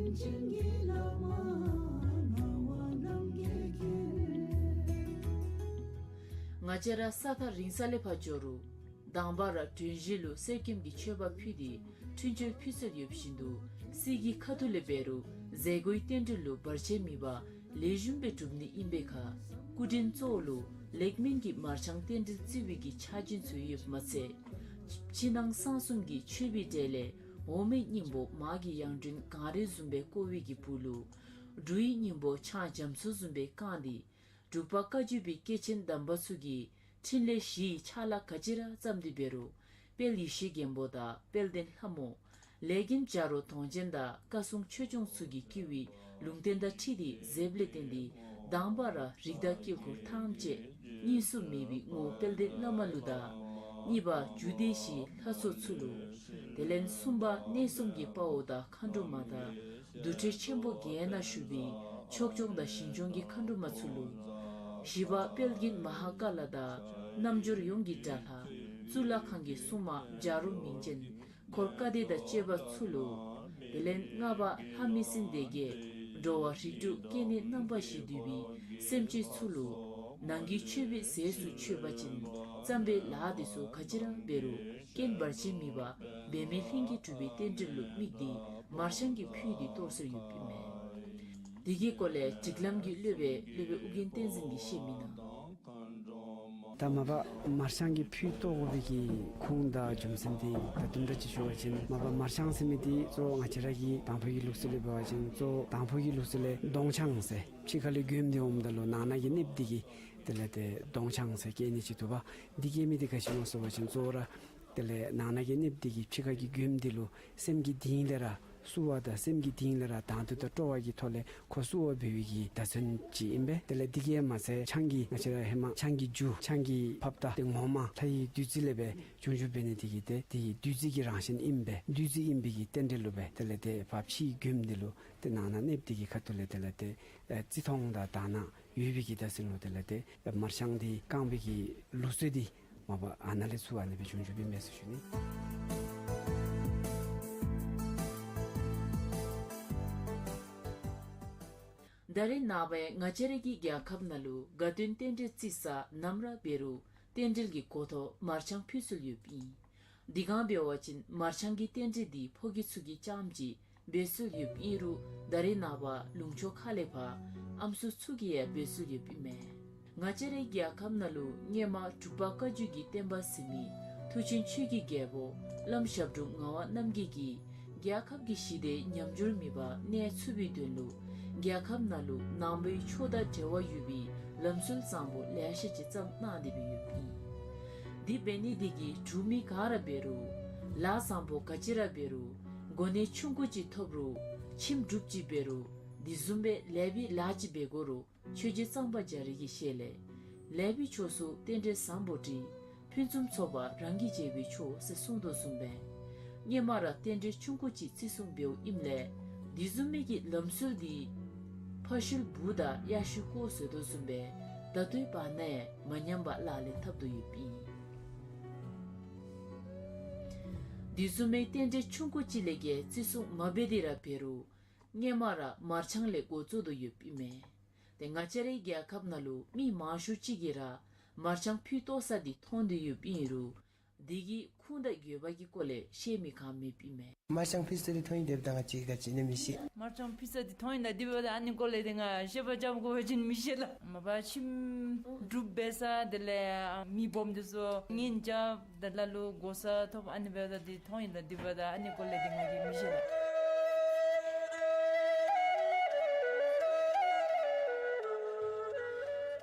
ང་བཅས་ར་ས་ཐག་རིང་ས་ལས་ཕར་འགྱོ་རུང་དང་པ་ར་དྲུང་གཞི་ལུ་གསེར་སྐྱེམས་ཀྱི་མཆོད་པ་ཕུལ་ཏེ་འཕྲིན་བཅོལ་ཕུལ་སྲོལ་ཡོདཔ་བཞིན་དུ་སྲིད་ཀྱི་ཁ་ཐུག་ལས་འབད་རུང་མཛད་སྒོའི་རྟེན་འབྲེལ་ལུ་བར་ཆད་མེད་པར་ལེགས་ཤོམ་སྦེ་གྲུབ་ནི་ཨིན་པའི་ཁར་སྐུ་མགྲོན་གཙོ་བོ་ལུ་ལེགས་སྨོན་གྱི་མར་ཆང་རྟེན་འབྲེལ་བརྩི་བའི་གི་ཕྱག་སྦྱོང་ཚུ་ཡོདཔ་མ་ཚད་ཕྱི་ནང་གསང་གསུམ་གྱི་མཆོད་པའི་གྲལ་ལས་འོ་མའི་སྙིང་པོ་མར་གྱི་ཡང་སྒྲོན་གངས་རི་བཟུམ་སྦེ་བསྐོར་བའི་གི་སྦུག་ལུ་འབྲུ་ཡི་སྙིང་པོ་ཆང་རྒྱ་མཚོ་བཟུམ་སྦེ་བཀང་སྟེ་འབྲུག་པ་བཀའ་བརྒྱུད་པའི་སྐྱེས་ཆེན་དམ་པ་ཚུ་གིས་ཕྲིན་ལས་བཞིའི་ཕྱག་ལཱ་ག་ཅི་ར་བརྩམས་ཏེ་འབད་རུང་དཔལ་ཡེ་ཤེས་མགོན་པོ་དང་དཔལ་ལྡན་ལྷ་མོ་ ལས་མགོན་བྱ་རོག་གདོང་ཅན་དང་བཀའ་སྲུང་ཆོས་སྐྱོང་ཚུ་གིས་བསྐུལ་བའི་ལུང་བསྟན་དང་འཁྲིལ་ཏེ་མཛདཔ་ལས་བརྟེན་ཏེ་དང་པ་ར་རིགས་བདག་དཀྱིལ་འཁོར་ཐམས་ཅད་གཉིས་སུ་མེད་པའི་ངོ་བོ་དཔལ་ལྡན་བླ་མ་ལུ་དང་། གཉིས་པ་རྒྱུད་སྡེ་བཞིའི་ལྷ་ཚོགས་ཚུ་ལུ། དེ་ལས་གསུམ་པ་གནས་གསུམ་གྱི་དཔའ་བོ་དང་མཁའ་འགྲོ་མ་དང་། དུར་ཁྲོད་ཆེན་པོ་བརྒྱད་ན་བཞུགས་པའི་ཕྱོགས་སྐྱོང་དང་ཞིང་སྐྱོང་གི་མཁའ་འགྲོ་མ་ཚུ་ལུ། བཞི་པ་དཔལ་མགོན་མ་ཧཱ་ཀཱ་ལ་དང་རྣལ་འབྱོར་ཡོངས་ཀྱི་དགྲ་ལྷ། གཙུག་ལག་ཁང་གི་སྲུང་མ་བྱ་རོག་མིང་ཅན། འཁོར་བཀའ་སྡེ་དང་བཅས་པ་ཚུ་ལུ། དེ་ལས་ལྔ་པ་ལྷ་མི་སྲིན་སྡེ་བརྒྱད། འགྲོ་བ་རིགས་དྲུག་སྐྱེ་གནས་རྣམ་པ་བཞི་འདུས་པའི་སེམས་ཅན་ཚུ་ལུ། ནང་གི་མཆོད་པའི་རྫས་སུ་མཆོད་པ་ཅིན་བརྩམ་པའི་ལཱ་དེ་ཚུ་ག་ཅི་ར་འབད་རུང་རྐྱེན་བར་ཆད་མེད་པར་འབད་མེད་ལྷུན་གྱིས་གྲུབ་པའི་རྟེན་འབྲེལ་ལུ་དམིགས་ཏེ་མར་ཆང་གི་ཕུད་དེ་གཏོར་སྲོལ་ཡོདཔ་ཨིན་མས། དེ་གི་སྐོར་ལས་སྒྲིག་ལམ་གྱི་སློབ་དཔོན་སློབ་དཔོན་ཨོ་རྒྱན་བསྟན་འཛིན་གྱིས་བཤད་མི་གནང་། ད་མ་པ་མར་ཆང་གི་ཕུད་གཏོར་དགོ་པའི་གི་ཁུངས་དང་རྒྱུ་མཚན་དེ་ད་དུམ་གྲ་ཅིག་ཞུ་བ་ཅིན་མ་པ་མར་ཆང་ཟེར་མི་དེ་གཙོ་བོ་ང་བཅས་ར་གི་དང་ཕུ་གི་ལུགས་སྲོལ་ལས་འབད་བ་ཅིན་གཙོ་བོ་དང་ཕུ་གི་ལུགས་སྲོལ་ལས་གདོང་ཆང་ཟེར་ཕྱི་ཁ་ལས་མགྱོནམ་དེ་འོངམ་ད་ལུ་ནང་ན་གི་ནདཔ་དེ་གིས་དེ་ལས་ཏེ་གདོང་ཆང་ཟེར་བཀལ་ནི་ཅིག་འདུག་པ། དེ་བཀལ་མི་དེ་ག་ཅི་སྨོ་ཟེར་བ་ཅིན་གཙོ་བོ་ར་དེ་ལས་ནང་ན་གི་ནདཔ་དེ་གིས་ཕྱི་ཁ་གི་མགྱོནམ་དེ་ལུ་སེམས་ཀྱི་གཏིང་ལས་ར་བསུ་བ་དང་སེམས་ཀྱི་གཏིང་ལས་ར་དང་འདོད་དང་སྤྲོ་བ་གི་ཐོག་ལས་ཁོ་བསུ་བ་འབད་བའི་གི་བརྡ་མཚོན་ཅིག་ཨིན་པས། དེ་ལས་དེ་གིས་མ་ཚད་ཆང་གི་ང་བཅས་ར་ཧེ་མ་ཆང་གི་རྒྱུ་ཆང་གི་ཕབ་རྟ་དེ་ངོ་མ་ལྷའི་བདུད་རྩི་ལས་སྦེ་བྱུང་བྱུངམ་འབད་ནི་དེ་གིས་ཏེ་དེ་བདུད་རྩི་གི་རང་བཞིན་ཨིན་པས། བདུད་རྩི་ཨིན་པའི་གི་རྟེན་འབྲེལ་ལུ་སྦེ་དེ་ལས་ཏེ་ཕར་ཕྱིའི་མགྱོནམ་དེ་ལུ་ཏེ་ནང་ན་ནདཔ་དེ་གི་ཁ་ཐུག་ལས་དེ་ལས་ཏེ་ཨེ་བརྩི་མཐོང་དང་དག་སྣང་ཡོད་པའི་གི་བརྡ་མཚོན་ལུ་དེ་ལས་ཏེ་མར་ཆང་དེ་བཀང་བའི་གི་ལུགས་སྲོལ་དེ་མ་པ་ཨ་ནཱ་ལས་ཚུར་ཨ་ནི་སྦེ་བྱུང་བྱུངམ་ཨིན་པས་ཟེར་ཞུ་ནི། ད་རེས་ནངས་པ་ང་བཅས་ར་གི་རྒྱལ་ཁབ་ནང་ལུ་དགའ་སྟོན་རྟེན་འབྲེལ་བརྩི་ས་ནམ་ར་འབད་རུང་རྟེན་འབྲེལ་གྱི་འགོ་ཐོག་མར་ཆང་ཕུལ་སྲོལ་ཡོདཔ་ཨིན། དེ་སྒང་འབད་བ་ཅིན་མར་ཆང་གི་རྟེན་འབྲེལ་འདི་ཕོ་སྐྱེས་ཚུ་གིས་རྐྱངམ་ཅིག་འབད་སྲོལ་ཡོདཔ་ཨིན་རུང་ད་རེས་ནངས་པ་ལུང་ཕྱོགས་ཁ་ལས་ཕར་ཨམ་སྲུ་ཚུ་གིས་ཡང་འབད་སྲོལ་ཡོདཔ་ཨིན་མས། ང་བཅས་རའི་རྒྱལ་ཁབ་ནང་ལུ་སྔོན་མ་འབྲུག་པ་བཀའ་བརྒྱུད་ཀྱི་བསྟན་པ་ཟིན་མི་མཐུ་ཆེན་ཆོས་ཀྱི་རྒྱལ་པོ་བླམ་ཞབས་དྲུང་ངག་དབང་རྣམ་རྒྱལ་གྱིས་རྒྱལ་ཁབ་ཀྱི་ཞི་བདེ་ཉམས་འགྱུར་མེད་པར་གནས་ཚུགས་པའི་དོན་ལུ་རྒྱལ་ཁབ་ནང་ལུ་ནང་པའི་ཆོས་དང་འབྲེལ་བ་ཡོད་པའི་ལམ་སྲོལ་བཟང་པོ་ལེ་ཤ་ཅིག་བརྩམས་གནང་སྟེ་སྦེ་ཡོདཔ་ཨིན། དེ་འབད་ནི་དེ་གིས་འབྲུག་མི་ག་ར་འབད་རུང་ལཱ་བཟང་པོ་ག་ཅི་ར་འབད་རུང་གོ་གནས་ཆུང་ཀུ་ཅིག་ཐོབ་རུང་ཁྱིམ་སྒྲུབ་ཅིག་འབད་རུང་དེ་བཟུམ་སྦེ་ལེགས་པའི་ལཱ་ཅིག་འབད་དགོ་རུང་ཆོས་རྗེ་གཙང་པ་རྒྱ་རས་ཀྱི་ཞལ་ལས། ལེགས་པའི་ཕྱོགས་སུ་རྟེན་འབྲེལ་བཟང་པོ་དྲིས། ཕུན་སུམ་ཚོགས་པ་རང་གིས་བྱས་པས་ཆོག་ཟེར་གསུངས་དོ་བཟུམ་སྦེ། སྔོན་མ་ར་རྟེན་འབྲེལ་ཆུང་ཀུ་ཅིག་བརྩི་སྲུང་འབདཝ་ཨིནམ་ལས། དེ་བཟུམ་མའི་གི་ལམ་སྲོལ་འདི་ཕ་ཤུལ་བུ་དང་གཡག་ཤུལ་ཀོ་ཟེར་དོ་བཟུམ་སྦེ་ད་ལྟོའི་བར་ན་ཡང་མ་ཉམས་པར་ལག་ལེན་འཐབ་དོ་ཡོདཔ་ཨིན། དེ་བཟུམ་མའི་རྟེན་འབྲེལ་ཆུང་ཀུ་ཅིག་ལས་བརྒལ་བརྩི་སྲུང་མ་འབད་དེ་ར་འབད་རུང་སྔོན་མ་ར་མར་ཆང་ལས་འགོ་བཙུགས་དོ་ཡོདཔ་ཨིན་མས། ཏེ་ང་བཅས་རའི་རྒྱལ་ཁབ་ནང་ལུ་མི་མང་ཤོས་ཅིག་གིས་ར་མར་ཆང་ཕུད་གཏོར་ས་འདི་མཐོང་དོ་ཡོདཔ་ཨིན་རུང་དེ་གི་ཁུངས་དང་དགོས་པ་གི་སྐོར་ལས་ཤེས་མི་ག་མེདཔ་ཨིན་མས། མར་ཆང་ཕུད་ས་འདི་མཐོང་ཡི་དེ་འབདཝ་ད་ང་བཅས་ག་ཅི་ནི་མི་ཤེས། མར་ཆང་ཕུད་ས་འདི་མཐོང་ཡི་ད་དེ་འབདཝ་ད་ཨ་ནི་སྐོར་ལས་ཏེ་ང་བཤད་པ་རྐྱབ་དགོ་པ་ཅིན་མི་ཤེས་ལགས། མ་པ་ཁྱིམ་སྒྲུབ་འབད་ས་དེ་ལས་མི་སྦོམ་དེ་ཚུ་གཉེན་རྐྱབ་ད་ལ་ལུ་གོ་ས་ཐོབ་ཨ་ནི་འབདཝ་ད་འདི་མཐོང་ཡི་ད་དེ་འབདཝ་ད་ཨ་ནི་སྐོར་ལས་འདི་ང་གིས་མི་ཤེས་ལགས།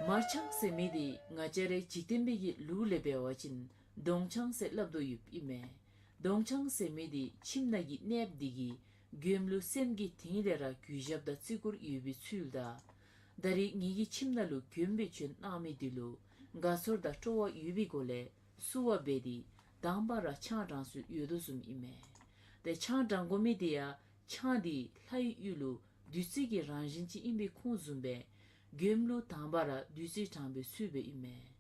མར་ཆང་ཟེར་མི་འདི་ང་བཅས་རའི་འཇིག་རྟེན་པའི་གི་ལུགས་ལས་འབད་བ་ཅིན་གདོང་ཆང་ཟེར་སླབ་དོ་ཡོདཔ་ཨིན་མས། གདོང་ཆང་ཟེར་མི་འདི་ཁྱིམ་ནང་གི་གནསཔོ་འདི་གིས་མགྱོནམ་ལུ་སེམས་ཀྱི་གཏིང་ལས་ར་གུས་ཞབས་དང་བརྩི་བཀུར་ཡོད་པའི་ཚུལ་དང་། ད་རེས་ངེ་གི་ཁྱིམ་ནང་ལུ་མགྱོནམ་སྦེ་བྱོན་གནང་མི་འདི་ལུ་དགའ་ཚོར་དང་སྤྲོ་བ་ཡོད་པའི་སྒོ་ལས་བསུ་བ་འབད་དེ་དང་པ་ར་ཆང་དྲང་སྲོལ་ཡོད་དོ་བཟུམ་ཨིན་མས། ཏེ་ཆང་དྲང་དགོ་མི་འདི་ཡང་ཆང་འདི་ལྷའི་ཡུལ་ལུ་བདུད་རྩི་གི་རང་བཞིན་ཅིག་ཨིན་པའི་ཁུངས་བཟུམ་སྦེ་མགྱོནམ་ལུ་དང་པ་ར་བདུད་རྩི་དྲང་བའི་ཚུལ་སྦེ་ཨིན་མས།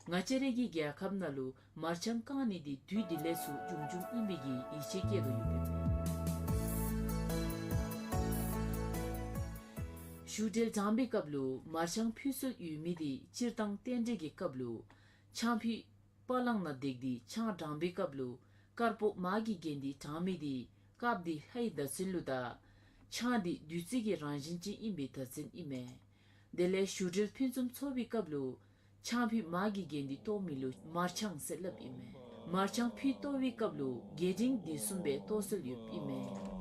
ང་བཅས་རའི་གི་རྒྱལ་ཁབ་ནང་ལུ་མར་ཆང་བཀང་ནི་འདི་དུས་དེ་ལས་ཚུར་བྱུང་བྱུངམ་ཨིན་པའི་གི་ཡིད་ཆེས་བསྐྱེད་དོ་ཡོདཔ་ཨིན་མས། ཞུ་འབྲེལ་དྲང་པའི་སྐབས་ལུ་མར་ཆང་ཕུལ་སྲོལ་ཡོད་མི་འདི་སྤྱིར་བཏང་རྟེན་འབྲེལ་གྱི་སྐབས་ལུ་ཆང་ཕུད་པ་ལང་ནང་བརྡེགས་ཏེ་ཆང་དྲང་པའི་སྐབས་ལུ་དཀར་པོ་མར་གྱི་རྒྱན་འདི་དྲང་མི་འདི་དཀརཔོ་འདི་ལྷའི་བརྡ་མཚོན་ལུ་དང་ཆང་འདི་བདུད་རྩི་གི་རང་བཞིན་ཅིག་ཨིན་པའི་བརྡ་མཚོན་ཨིན་མས། དེ་ལས་ཞུ་འབྲེལ་ཕུན་སུམ་ཚོགས་པའི་སྐབས་ལུ་ཆང་ཕུད་མར་གྱི་རྒྱན་འདི་གཏོར་མི་ལུ་མར་ཆང་ཟེར་སླབ་ཨིན་མས། མར་ཆང་ཕུད་གཏོར་བའི་སྐབས་ལུ་རྒྱས་འབྲིང་དེ་བཟུམ་སྦེ་གཏོར་སྲོལ་ཡོདཔ་ཨིན་མས།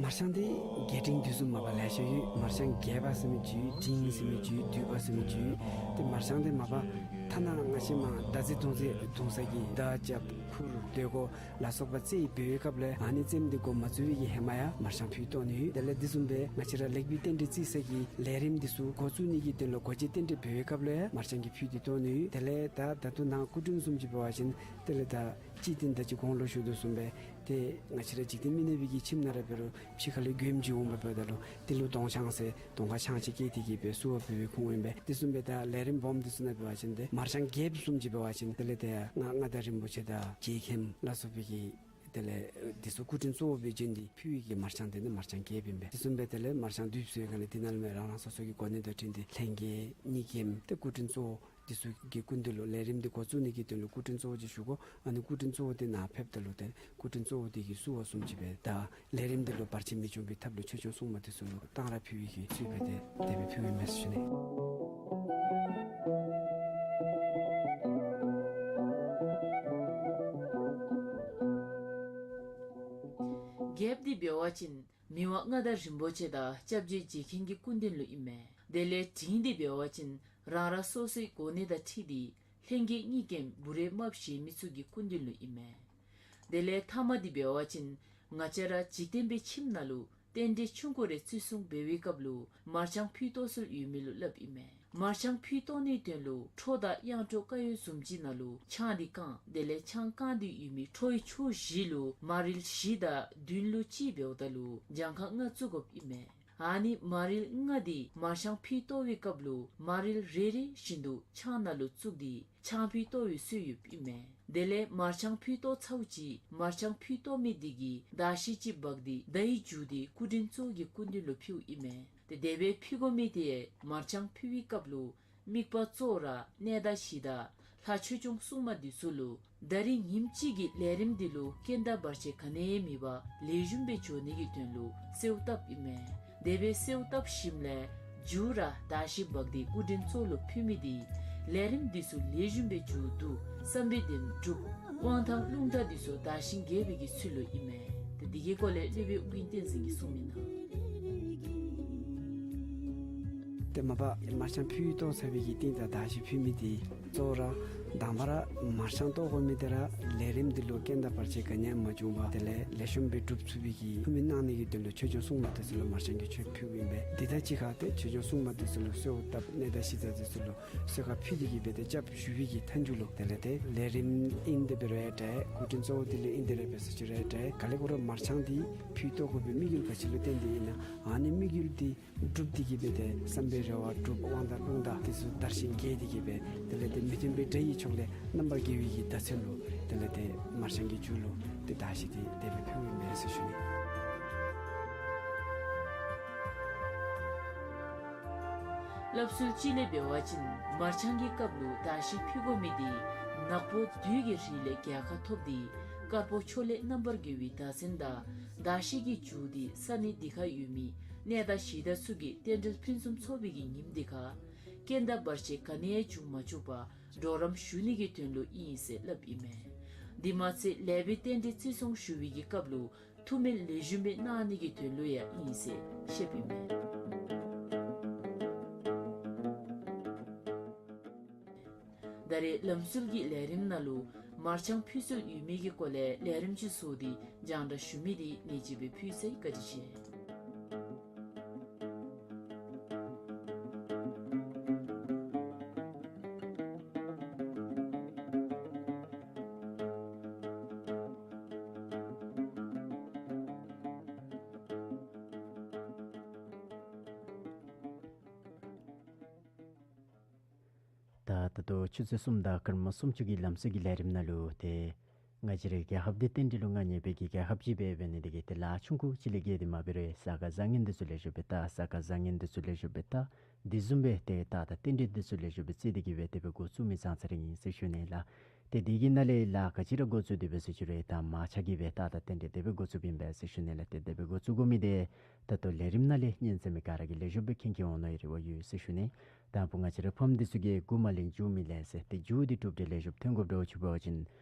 མར་ཆང་འདི་རྒྱས་འབྲིང་དེ་བཟུམ་མ་པ་ལེ་ཤ་ཡོད། མར་ཆང་རྒྱས་པ་ཟེར་མི་ཅིག་ཡོད། འབྲིང་ཟེར་མི་ཅིག་ཡོད། བསྡུས་པ་ཟེར་མི་ཅིག་ཡོད། ཏེ་མར་ཆང་འདི་མ་པ་ ཐ་ན་ང་བཅས་མ་མདའ་རྩེད་མདུང་རྩེད་མདུང་ས་གི་མདའ་རྐྱབ་ཁུར་མདོས་སྒོ་ལ་སོགས་པ་རྩེད་འབད་བའི་སྐབས་ལས་ཨ་ནི་རྩེདམོ་འདི་འགོ་མ་བཙུགས་པའི་གི་ཧེ་མ་ཡང་མར་དཔྱང་ཕུད་གཏོར་ནི་ཡོད། དེ་ལས་དེ་བཟུམ་སྦེ་ང་བཅས་ར་ལེགས་པའི་རྟེན་འབྲེལ་བརྩི་ས་གི་ལས་རིམ་འདི་ཚུ་འགོ་བཙུགས་ནི་གི་དོན་ལུ་སྒོ་འབྱེད་རྟེན་འབྲེལ་འབད་བའི་སྐབས་ལས་ཡང་མར་དཔྱང་གི་ཕུད་འདི་གཏོར་ནི་ཡོད། དེ་ལས་ད་ད་ལྟོ་ནཱ་སྐུ་མགྲོན་བཟུམ་ཅིག་འབད་བ་ཅིན་དེ་ལས་ད་ཅི་ཏེ་ད་ཅི་གོང་ལུ་ཞུ་དོ་བཟུམ་སྦེ་ཏེ་ང་བཅས་ར་འཇིག་རྟེན་མི་ནག་པའི་གི་ཁྱིམ་ནང་ར་འབད་རུང་ཕྱི་ཁ་ལས་མགྱོནམ་ཅིག་འོང་བ་འབདཝ་ད་ལུ་དེ་ལུ་གདོང་ཆང་ཟེར་གདོང་ཁར་ཆང་ཅིག་བཀལ་ཏེ་གིས་སྦེ་བསུ་བ་འབད་བའི་ཁུངས་ཨིན་པས། དེ་བཟུམ་སྦེ་ད་ལས་རིམ་སྦོམ་འདི་ཚུ་ནང་འབད་བ་ཅིན་ཏེ་མར་དཔྱང་རྒྱལཔོ་བཟུམ་ཅིག་འབད་བ་ཅིན་དེ་ལས་ཏེ་མངའ་མངའ་བདག་རིན་པོ་ཆེ་དང་རྗེ་མཁན་ལ་སོགས་པའི་གི་དེ་ལས་འདི་ཚུ་སྐུ་མགྲོན་གཙོ་བོ་སྦེ་བྱོན་ཏེ་ཕུལ་བའི་གི་མར་དཔྱང་འདི་ནི་མར་དཔྱང་རྒྱལཔོ་ཨིན་པས། དེ་བཟུམ་སྦེ་དེ་ལས་མར་དཔྱང་མདུད་ཚུ་ཡང་ག་ནི་འདི་ནང་ལུ་མེན། རང་རང་སོ་སོ་གི་གོ་གནས་དང་འཁྲིལ་ཏེ་ལྷན་རྒྱས་གཉིས་ཀྱིས་ཏེ་སྐུ་མགྲོན་གཙོ་བོ་འདི་ཚུ་གི་སྐུ་མདུན་ལུ་ལས་རིམ་འདི་འགོ་བཙུགས་ནི་གི་དོན་ལུ་སྐུ་མགྲོན་གཙོ་བོ་ཅིག་ཞུ་དགོ། ཨ་ནི་སྐུ་མགྲོན་གཙོ་བོ་འདི་ནཱ་ཕེབས་ད་ལུ་ཏེ་སྐུ་མགྲོན་གཙོ་བོ་འདི་གིས་བསུ་བ་བཟུམ་ཅིག་སྦེ་ད་ལས་རིམ་འདི་ལུ་བར་ཆད་མི་འབྱུང་བའི་ཐབས་ལུ་ཆོས་སྐྱོང་སྲུང་མ་འདི་ཚུ་ལུ་གཏང་རག་ཕུལ་བའི་གི་ཚུལ་སྦེ་ཏེ་དེ་སྦེ་ཕུལཝ་ཨིན་མས་ཟེར་ཞུ་ནི། རྒྱལཔོ་འདི་འབད་བ་ཅིན་མི་དབང་མངའ་བདག་རིན་པོ་ཆེ་དང་སྐྱབས་རྗེ་རྗེ་མཁན་གྱི་སྐུ་མདུན་ལུ་ཨིན་མས། དེ་ལས་འབྲིང་འདི་འབད་བ་ཅིན་རང་རང་སོ་སོའི་གོ་གནས་དང་འཁྲིལ་ཏེ་ལྷན་རྒྱས་གཉིས་ཀྱིས་འབུ་རས་རྨགཔ་བཞེས་མི་ཚུ་གི་སྐུ་མདུན་ལུ་ཨིན་མས། དེ་ལས་ཐ་མ་འདི་འབད་བ་ཅིན་ང་བཅས་ར་འཇིག་རྟེན་པའི་ཁྱིམ་ནང་ལུ་རྟེན་འབྲེལ་ཆུང་ཀུ་རེ་བརྩི་སྲུང་འབད་བའི་སྐབས་ལུ་མར་དཔྱང་ཕུད་གཏོར་སྲོལ་ཡོད་མི་ལུ་སླབ་ཨིན་མས། མར་དཔྱང་ཕུད་གཏོར་ནིའི་དོན་ལུ་ཁྲོ་དང་གཡང་ཁྲོ་དཀར་ཡོལ་བཟུམ་ཅིག་ནང་ལུ་ཆང་འདི་བཀང་། དེ་ལས་ཆང་བཀང་སྟེ་ཡོད་མི་ཁྲོ་བོའི་ཕྱོགས་བཞི་ལུ་མ་རིལ་བཞི་དང་བདུན་ལུ་གཅིག་འབདཝ་ད་ལུ་གྱངས་ཁ་ལྔ་བཙུགས་དགོཔ་ཨིན་མས། ཨ་ནི་མ་རིལ་ལྔ་འདི་མར་དཔྱང་ཕུད་གཏོར་བའི་སྐབས་ལུ་མ་རིལ་རེ་རེ་བཞིན་དུ་ཆང་ནང་ལུ་བཙུགས་ཏེ་ཆང་ཕུད་གཏོར་བའི་སྲོལ་ཡོདཔ་ཨིན་མས། དེ་ལས་མར་དཔྱང་ཕུད་གཏོར་ཚརཝ་ཅིག་མར་དཔྱང་ཕུད་གཏོར་མི་འདི་གིས་མདའ་ཤིག་ཅིག་འབག་སྟེ་མདའ་ཡི་མཇུག་འདི་སྐུ་མགྲོན་གཙོ་བོ་གི་སྐུ་མདུན་ལུ་ཕུལཝ་ཨིན་མས། ཏེ་དེ་སྦེ་ཕུལ་དགོ་མི་འདི་མར་དཔྱང་ཕུལ་བའི་སྐབས་ལུ་དམིགས་པ་གཙོ་བོ་ར་གནས་བདག་གཞི་བདག་ལྷ་ཆོས་སྐྱོང་སྲུང་མ་འདི་ཚུ་ལུ་ད་རིས་ཉིནམ་གཅིག་གི་ལས་རིམ་འདི་ལུ་རྐྱེན་དང་བར་ཆད་ག་ནི་ཡང་མེད་པར་ལེགས་ཤོམ་སྦེ་འགྱོ་ནི་གི་དོན་ལུ་གསོལཝ་བཏབ་ཨིན་མས། དེ་སྦེ་གསོལཝ་བཏབ་ཞིནམ་ལས་མཇུག་ར་མདའ་ཤིག་འབག་སྟེ་སྐུ་མགྲོན་གཙོ་བོ་ལུ་ཕུལ་མི་འདི་ལས་རིམ་འདི་ཚུ་ལེགས་ཤོམ་སྦེ་འགྱོ་འདུག་བསམ་པའི་དོན་འགྲུབ། དབང་ཐང་རླུང་རྟ་འདི་ཚུ་དར་ཞིང་རྒྱས་པའི་གི་ཚུལ་ལུ་ཨིན་མས། ཏེ་འདི་གི་སྐོར་ལས་སློབ་དཔོན་ཀུན་བསྟན་འཛིན་གྱིས་གསུངས་མི་ནང་། ཏེ་མ་པ་མར་དཔྱང་ཕུད་གཏོར་ཚར་བའི་གི་རྟིང་བདའ་མདའ་ཤིག་ཕུལ་མི་འདི་གཙོ་བོ་ར་དང་པ་ར་མར་དཔྱང་གཏོར་དགོ་མི་འདི་ར་ལས་རིམ་འདི་ལུ་རྐྱེན་དང་བར་ཆད་ག་ནི་ཡང་མ་བྱུང་བར་དེ་ལས་ལེགས་ཤོམ་སྦེ་འགྲུབ་ཚུགས་པའི་གི་ཐུགས་སྨོན་གནང་ནི་གི་དོན་ལུ་ཆོས་སྐྱོང་སྲུང་མ་འདི་ཚུ་ལུ་མར་དཔྱང་གི་མཆོད་ཕུལཝ་ཨིན་པས། དེ་དང་གཅིག་ཁར་ཏེ་ཆོས་སྐྱོང་སྲུང་མ་འདི་ཚུ་ལུ་གསོལཝ་བཏབ་གནས་བདག་གཞི་བདག་འདི་ཚུ་ལུ་གསོལ་ཁ་ཕུལ་ཏེ་གིས་སྦེ་ཏེ་སྐྱབས་ཞུ་བའི་གི་མཐའ་མཇུག་ལུ་དེ་ལས་ཏེ་ལས་རིམ་ཨིན་དེ་འབད་རུང་ཡང་འདྲ་སྐུ་མགྲོན་གཙོ་བོ་འདི་ལུ་ཨིན་དེ་ར་འབད་ས་ཅིག་རུང་ཡང་འདྲ་ག་ལས་འགོ་ར་མར་དཔྱང་འདི་ཕུད་གཏོར་དགོ་པའི་དམིགས་ཡུལ་ག་ཅི་ལུ་བརྟེན་ཏེ་ཨིན་ན་ཨ་ནི་དམིགས་ཡུལ་འདི་འགྲུབ་སྟེ་གིས་སྦེ་ཏེ་བསམ་པའི་རེ་བ་འགྲུབ། དབང་ཐང་རླུང་རྟ་འདི་ཚུ་དར་ཞིང་རྒྱས་ཏེ་གིས་སྦེ་དེ་ལས་ཏེ་མི་མཐུན་པའི་དགྲ་ཡི་ཕྱོགས་ལས་རྣམ་པར་རྒྱལ་བའི་གི་མདའ་མཚོན་ལུ་དེ་ལས་ཏེ་མར་དཔྱང་གི་མཇུག་ལུ་ཏེ་མདའ་ཤིག་འདི་དེ་སྦེ་ཕུལཝ་ཨིན་མས་ཟེར་ཞུ་ནི། སླབ་སྲོལ་ཅིག་ལས་འབད་བ་ཅིན་མར་དཔྱང་གི་སྐབས་ལུ་མདའ་ཤིག་ཕུལ་དགོ་མི་འདི་ནག་པོ་བདུད་ཀྱི་རིགས་ལས་རྒྱལ་ཁ་ཐོབ་སྟེ་དཀར་པོ་ཕྱོགས་ལས་རྣམ་པར་རྒྱལ་བའི་མདའ་མཚོན་དང་མདའ་ཤིག་གི་མཇུག་འདི་ས་གནས་འདི་ཁར་ཡོད་མི་གནས་བདག་གཞི་བདག་ཚུ་གིས་རྟེན་འབྲེལ་ཕུན་སུམ་ཚོགས་པའི་གི་ཉིནམ་འདི་ཁར་རྐྱེན་དང་བར་ཆད་ག་ནི་ཡང་འབྱུང་མ་བཅུག་པར་གྲོགས་རམ་ཞུ་ནི་གི་དོན་ལུ་ཨིན་ཟེར་སླབ་ཨིན་མས། འདི་མ་ཚད་ལེགས་པའི་རྟེན་འབྲེལ་བརྩི་སྲུང་ཞུ་བའི་གི་སྐབས་ལུ་ཐུགས་སྨོན་ལེགས་ཤོམ་སྦེ་གནང་ནི་གི་དོན་ལུ་ཡང་ཨིན་ཟེར་བཤདཔ་ཨིན་མས། ད་རེས་ལམ་སྲོལ་གྱི་ལས་རིམ་ནང་ལུ་མར་དཔྱང་ཕུལ་སྲོལ་ཡོད་མི་གི་སྐོར་ལས་ལས་རིམ་ཅིག་བཟོ་སྟེ་རྒྱང་བསྒྲགས་ཞུ་མི་འདི་ནེ་ཅིག་སྦེ་ཕུལ་ཚར་ཡི། བཀའ་དྲིན་ཆེ། ད་ད་ལྟོ་ཆུ་ཚོད་གསུམ་དང་སྐར་མ་སུམ་ཅུ་གི་ལམ་སྲོལ་གྱི་ལས་རིམ་ནང་ལུ་ཏེ་ང་བཅས་རའི་རྒྱལ་ཁབ་འདི་རྟེན་འབྲེལ་ལུ་མངའ་བརྙེས་པའི་གི་རྒྱལ་ཁབ་ཅིག་སྦེ་འབད་ནི་དེ་གིས་ཏེ་ལཱ་ཆུང་ཀུ་ཅིག་ལས་བརྒལ་ཏེ་མ་འབད་རུང་ས་ག་བཟང་ངན་འདི་ཚུ་ལེགས་ཤོམ་སྦེ་བལྟ། ས་ག་བཟང་ངན་འདི་ཚུ་ལེགས་ཤོམ་སྦེ་བལྟ། དེ་བཟུམ་སྦེ་ཏེ་ད་ད་རྟེན་འབྲེལ་འདི་ཚུ་ལེགས་ཤོམ་སྦེ་བརྩི་སྟེ་གིས་སྦེ་དེ་སྦེ་འགོ་བཙུགས་མི་ཙང་ཙ་ར་ཨིན་ཟེར་ཞུ་ནི་ལགས། ཏེ་དེ་གི་ནང་ལས་ལཱ་ག་ཅི་ར་འགོ་བཙུགས་དེ་སྦེ་ཟེར་ཞུ་རུང་ད་མ་ཆ་གིས་སྦེ་ད་ད་རྟེན་འབྲེལ་དེ་སྦེ་འགོ་བཙུགསཔ་ཨིན་པས་ཟེར་ཞུ་ནི་ལགས། ཏེ་དེ་སྦེ་འགོ་བཙུགས་དགོ་མི་འདི་ད་ལྟོ་ལས་རིམ་ནང་ལས་ཉན་ཚར་མི་ག་ར་གིས་ལེགས་ཤོམ་སྦེ་མཁྱེན་མཁྱེན་འོང་མནོ་བའི་རེ་བ་ཡོད་ཟེར་ཞུ་ནི། དང་པོ་ང་བཅས་ར་ཕམ་འདི་ཚུ་གིས་འགོ་མ་ལེན་མཇུག་མི་ལེན་ཟེར། ཏེ་མཇུག་འདི་གྲུབ་འབྲས་ལེགས་ཤོམ་ཐོན་དགོཔ་འདྲཝ་ཅིག་འབད་བ་ཅིན་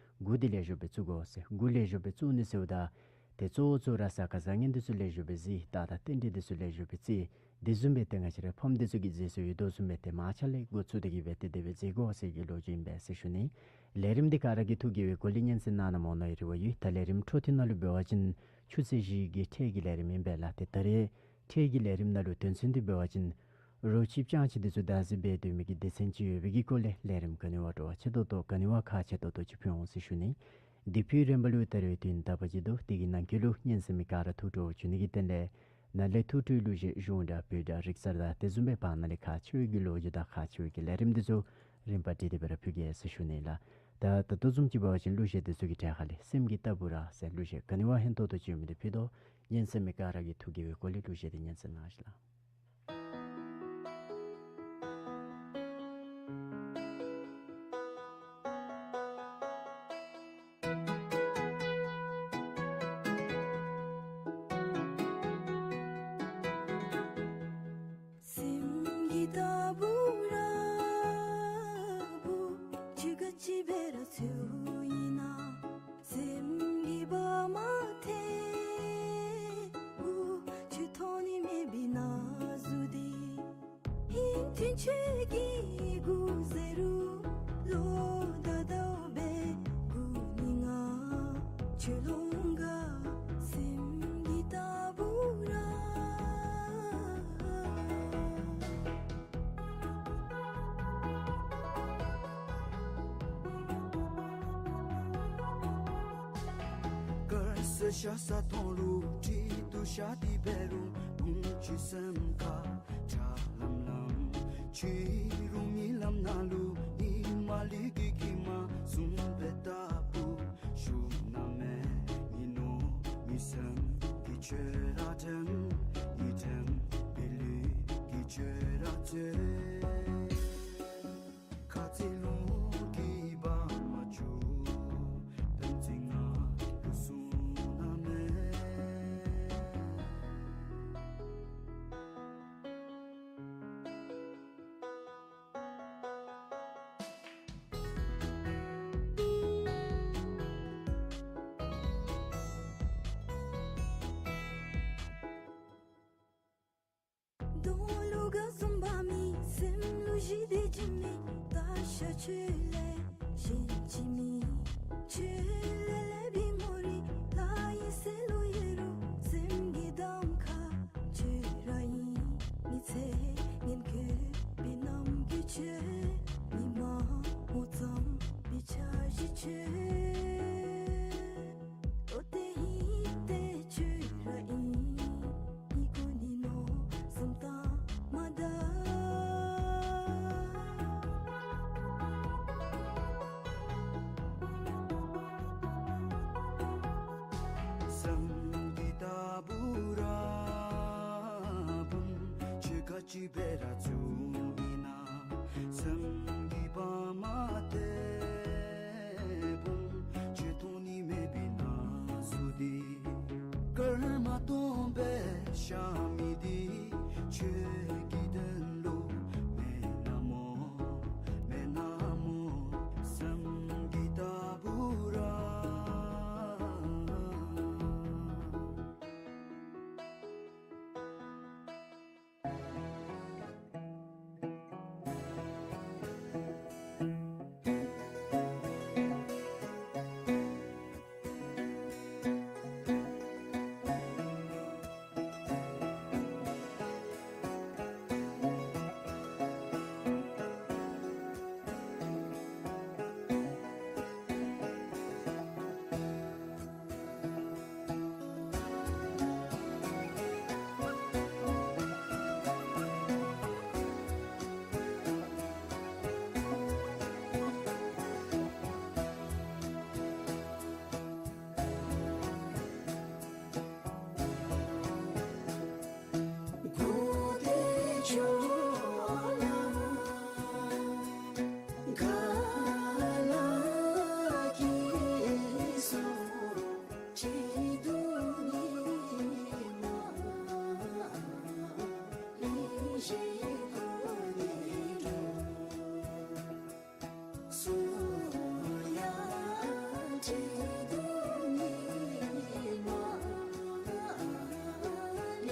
འགོ་འདི་ལེགས་ཤོམ་སྦེ་བཙུགས་དགོ་ཟེར། འགོ་ལེགས་ཤོམ་སྦེ་བཙུགས་ནི་ཟེརཝ་ད་ ཏེ་གཙོ་བོ་གཙོ་བོ་ར་ས་ཁ་བཟང་ངན་འདི་ཚུ་ལེགས་ཤོམ་སྦེ་གཟིགས། རྟགས་དང་རྟེན་འབྲེལ་འདི་ཚུ་ལེགས་ཤོམ་སྦེ་བརྩི། དེ་བཟུམ་སྦེ་ཏེ་ང་བཅས་རའི་ཕམ་འདི་ཚུ་གི་རྗེས་སུ་ཡི་དོ་བཟུམ་སྦེ་ཏེ་མ་ཆག་ལས་འགོ་བཙུགས་ཏེ་གི་སྦེ་ཏེ་དེ་སྦེ་མཛད་དགོ་ཟེར་གྱི་ལོ་རྒྱུས་ཨིན་པས་ཟེར་ཞུ་ནི། ལས་རིམ་འདི་ག་ར་གིས་ཐུགས་དགྱེས་པའི་སྒོ་ལས་སྙན་གསན་གནང་ན་སྨོ་མནོ་བའི་རེ་བ་ཡོད། ད་ལས་རིམ་འཕྲོ་མཐུད་ནང་ལུ་འབད་བ་ཅིན་ཆུ་ཚོད་བཞི་གི་འཕྲལ་གྱི་ལས་རིམ་ཨིན་པས་ལགས། ཏེ་ད་རེས་འཕྲལ་གྱི་ལས་རིམ་ནང་ལུ་དོན་ཚན་འདི་འབད་བ་ཅིན་རོ་ཁྱི་སྤྱང་ཁྱི་འདི་ཚུ་བདག་འཛིན་འབད་སྡོད་མི་གི་སྡེ་ཚན་ཅིག་ཡོད་པའི་གི་སྐོར་ལས་ལས་རིམ་ག་ནི་བ་སྤྲོ་བ་ཆེ་ཏོག་ཏོ་ག་ནི་བ་ཁག་ཆེ་ཏོག་ཏོ་ཅིག་ཕུལ་འོང་ཟེར་ཞུ་ནི། འདི་ཕུལ་རན་པ་ལུ་ད་རེས་དུས་ཡུན་དག་པ་ཅིག་འདུག། དེ་གི་ནང་འཁོད་ལུ་སྙན་གསན་མི་ག་ར་ཐུགས་སྤྲོ་བ་བྱུང་ནི་གི་དོན་ལས་ནཱ་ལས་ཐུགས་སྤྲོའི་གླུ་གཞས་གཞུང་སྒྲ་བོད་སྒྲ་རིག་གསར་དང་དེ་བཟུམ་སྦེ་བར་ན་ལས་ཁག་ཆེ་བའི་གི་ལོ་རྒྱུས་དང་ཁག་ཆེ་བའི་གི་ལས་རིམ་འདི་ཚུ་རིམ་པ་སྒྲིག་སྟེ་སྦེ་ར་ཕུལ་གེ་ཟེར་ཞུ་ནི་ལགས། ད་ད་ལྟོ་བཟུམ་ཅིག་འབད་བ་ཅིན་གླུ་གཞས་འདི་ཚུ་གི་གྲས་ཁ་ལས་སེམས་ཀྱི་ལྟ་བུ་ར་ཟེར་གླུ་གཞས་ག་ནི་བ་ཧན་ཏོང་ཏོ་ཅིག་ཡོད་མི་འདི་ཕུལ་དོ། སྙན་གསན་མི་ག་ར་གིས་ཐུགས་དགྱེས་པའི་སྒོ་ལས་གླུ་གཞས་འདི་སྙན་གསན་གནང་ཞིག་ལགས། སེམས་ཀྱི་ལྟ་བུ་ར་བུ་ཁྱོད་ག་ཅི་འབད་ར་འཚོལ་ཨིན་ན། སེམས་ཀྱི་བ་མ་ཐེ་བུ་ཁྱོད་མཐོང་ནི་མེད་པའི་ན་ཟུག་འདི། ཧིང་ཐུང་ཁྱོད་ཀྱི་གུ་ཟེར་རུང་ལོ་ད་ད་འབད་གུ་ནི་ང་ཁྱོད་ལོང་ག། སེམས་ཀྱི་ལྟ་བུ་ར། དཀར་སེར་ཤ་ཟ་ཐོང་རུང་དྲི་དུ་ཤ་དི་འབད་རུང་བུམོ་ཁྱོད་སེམས་ཁར་ཁྲ་ལམ་ལམ། ཁྱོད་རུང་གཉིད་ལམ་ནང་ལུ་ཉི་མ་ལུས་ཀྱི་གྱིབ་མ་བཟུམ་སྦེ་ལྟ་བུ་ཞུ་ན་མེད་ནི་ནོ། མི་སེམས་ཀྱི་ཆོས་ར་དྲན་ནི་དྲན་པའི་ལུས་ཀྱི་ཆོས་ར་ཚོད། ཁ་ཚིག་ལུང་གིས་འབག་མ་བཅུག། དོན་ཚིག་ང་ལུ་གསུང་ན་མེད། གདོང་ལུ་ག་བཟུམ་འབག་མི་སེམས་ལུ་ཞི་བདེ་བྱིན་མི་ད་ཤ་ཆོས་ལས་གཞན་ཅི་མེད། ཆོས་ལས་ལེགས་པའི་ངོ་རིས་ལྷ་ཡི་སྲས་ལུ་ཡོད་རུང་སེམས་ཀྱི་གདམ་ཁ་ཆོས་ར་ཨིན། མི་ཚེ་ངན་དགོས་པའི་ནམ་དགོས་ཆོས། མི་མ་མོ་ཙམ་པའི་འཆར་གཞི་ཆོས། ཨོ་ཏེ་ཧིང་ཏེ་ཆོས་ར་ཨིན། ཨི་གོ་ནི་ནོ་བསམ་བཏང་མ་ད། སེམས་ཀྱི་ལྟ་བུ་ར་བུམོ་ཁྱོད་ག་ཅི་འབད་ར་འཚོལ་ཨིན་ན། སེམས་ཀྱི་བ་མ་ཐེ་བུམོ་ཁྱོད་མཐོང་ནི་མེད་པའི་ན་ཟུག་འདི། སྐར་མ་སྟོང་སྦེ་ཤར་མི་འདི་ཁྱོད་ཀྱི་དོན་ལུ་མེན་ན་མོ། མེན་ན་མོ། སེམས་ཀྱི་ལྟ་བུ་ར།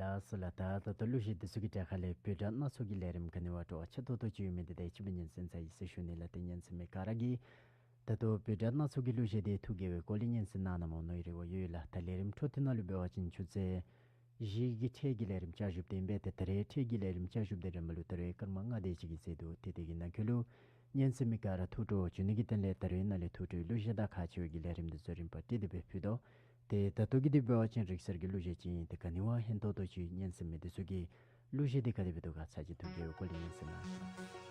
ལགས་སོ་ལགས། ད་ད་ལྟོ་གླུ་གཞས་འདི་ཚུ་གི་གྲས་ཁ་ལས་འབོད་སྒྲ་སྣ་ཚོགས་ཀྱི་ལས་རིམ་ག་ནི་བ་སྤྲོ་བ་ཆེ་ཏོག་ཏོ་ཅིག་ཡོད་མི་འདི་ད་ཅི་སྦེ་སྙན་གསན་ཚར་ཡི་ཟེར་ཞུ་ནི་ལགས། ཏེ་སྙན་གསན་མི་ག་ར་གིས་ད་ལྟོ་འབོད་སྒྲ་སྣ་ཚོགས་ཀྱི་གླུ་གཞས་འདི་ཐུགས་དགྱེས་པའི་སྐོར་ལས་སྙན་གསན་གནང་གནངམ་མནོ་བའི་རེ་བ་ཡོད་ལགས། ད་ལས་རིམ་འཕྲོ་མཐུད་ནང་ལུ་འབད་བ་ཅིན་ཆུ་ཚོད་བཞི་གི་འཕྲལ་གྱི་ལས་རིམ་བསྐྱར་ཞིབ་འདི་ཨིན་པས། ཏེ་ད་རེས་འཕྲལ་གྱི་ལས་རིམ་བསྐྱར་ཞིབ་འདི་ར་མ་ལུ་ད་རེས་སྐར་མ་ལྔ་དེ་ཅིག་གི་ཟད་འདུག། ཏེ་དེ་གི་ནང་འཁོད་ལུ་སྙན་གསན་མི་ག་ར་ཐུགས་སྤྲོ་བ་བྱུང་ནི་གི་དོན་ལས་ད་རེས་ནཱ་ལས་ཐུགས་སྤྲོའི་གླུ་གཞས་དང་ཁག་ཆེ་བའི་གི་ལས་རིམ་འདི་ཚུ་རིམ་པ་བསྒྲིགས་ཏེ་སྦེ་ཕུལ་དོ། ཏེ་ད་ལྟོ་གི་འདི་འབད་བ་ཅིན་རིག་གསར་གྱི་གླུ་གཞས་ཅིག་ཨིན། ཏེ་ག་ནི་བ་ཧན་ཏོང་ཏོ་ཅིག་སྙན་གསན་མི་འདི་ཚུ་གིས་གླུ་གཞས་འདི་ག་དེ་སྦེ་འདུག་ག་ཚར་གཅིག་ཐུགས་དགྱེས་པའི་སྐོར་ལས་སྙན་གསན་གནང་།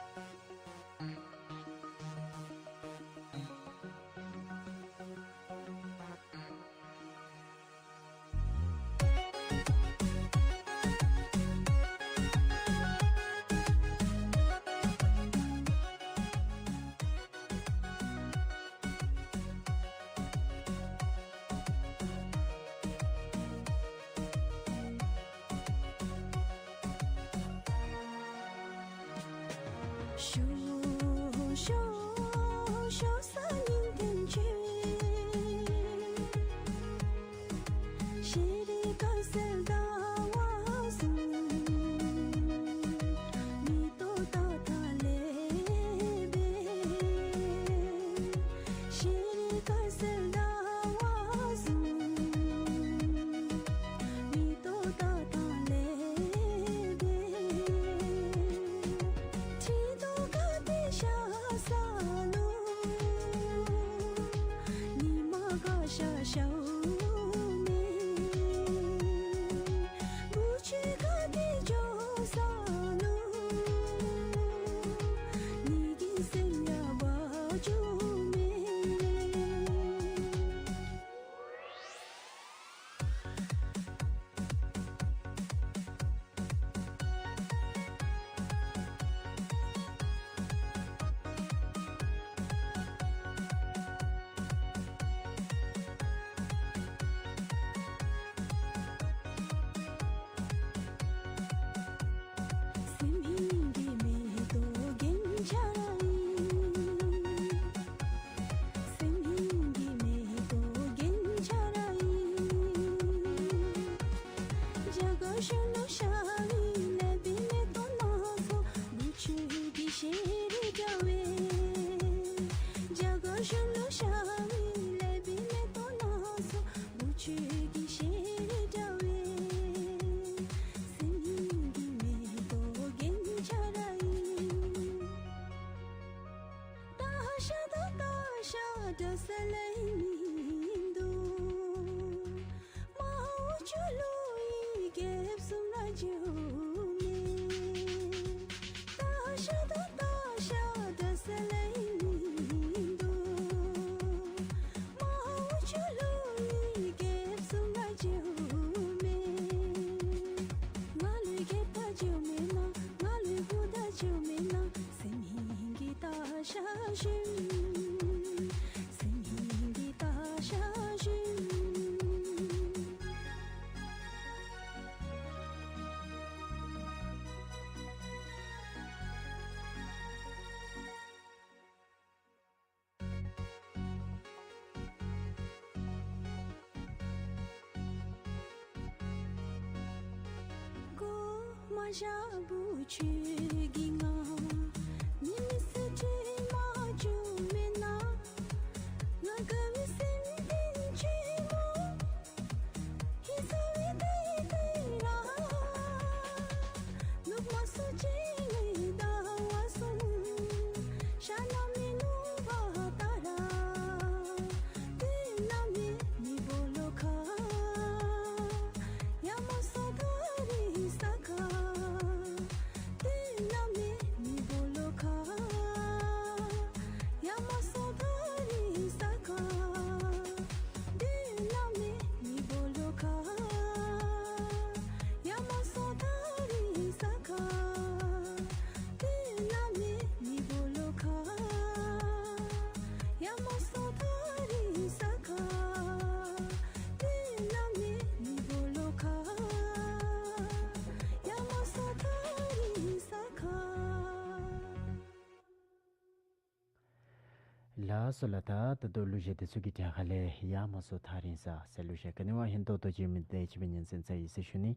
ལགས་སོ་ལགས། ད་ད་ལྟོ་གླུ་གཞས་འདི་ཚུ་གི་གྲས་ཁ་ལས་ཡར་མར་སོང་ཐག་རིང་ས་ཟེར་གླུ་གཞས་ག་ནི་བ་ཧིང་ཏོག་ཏོ་ཅིག་མི་དེ་ཅིག་སྦེ་ཉན་སེམས་ཚར་ཡི་ཟེར་ཞུ་ནི།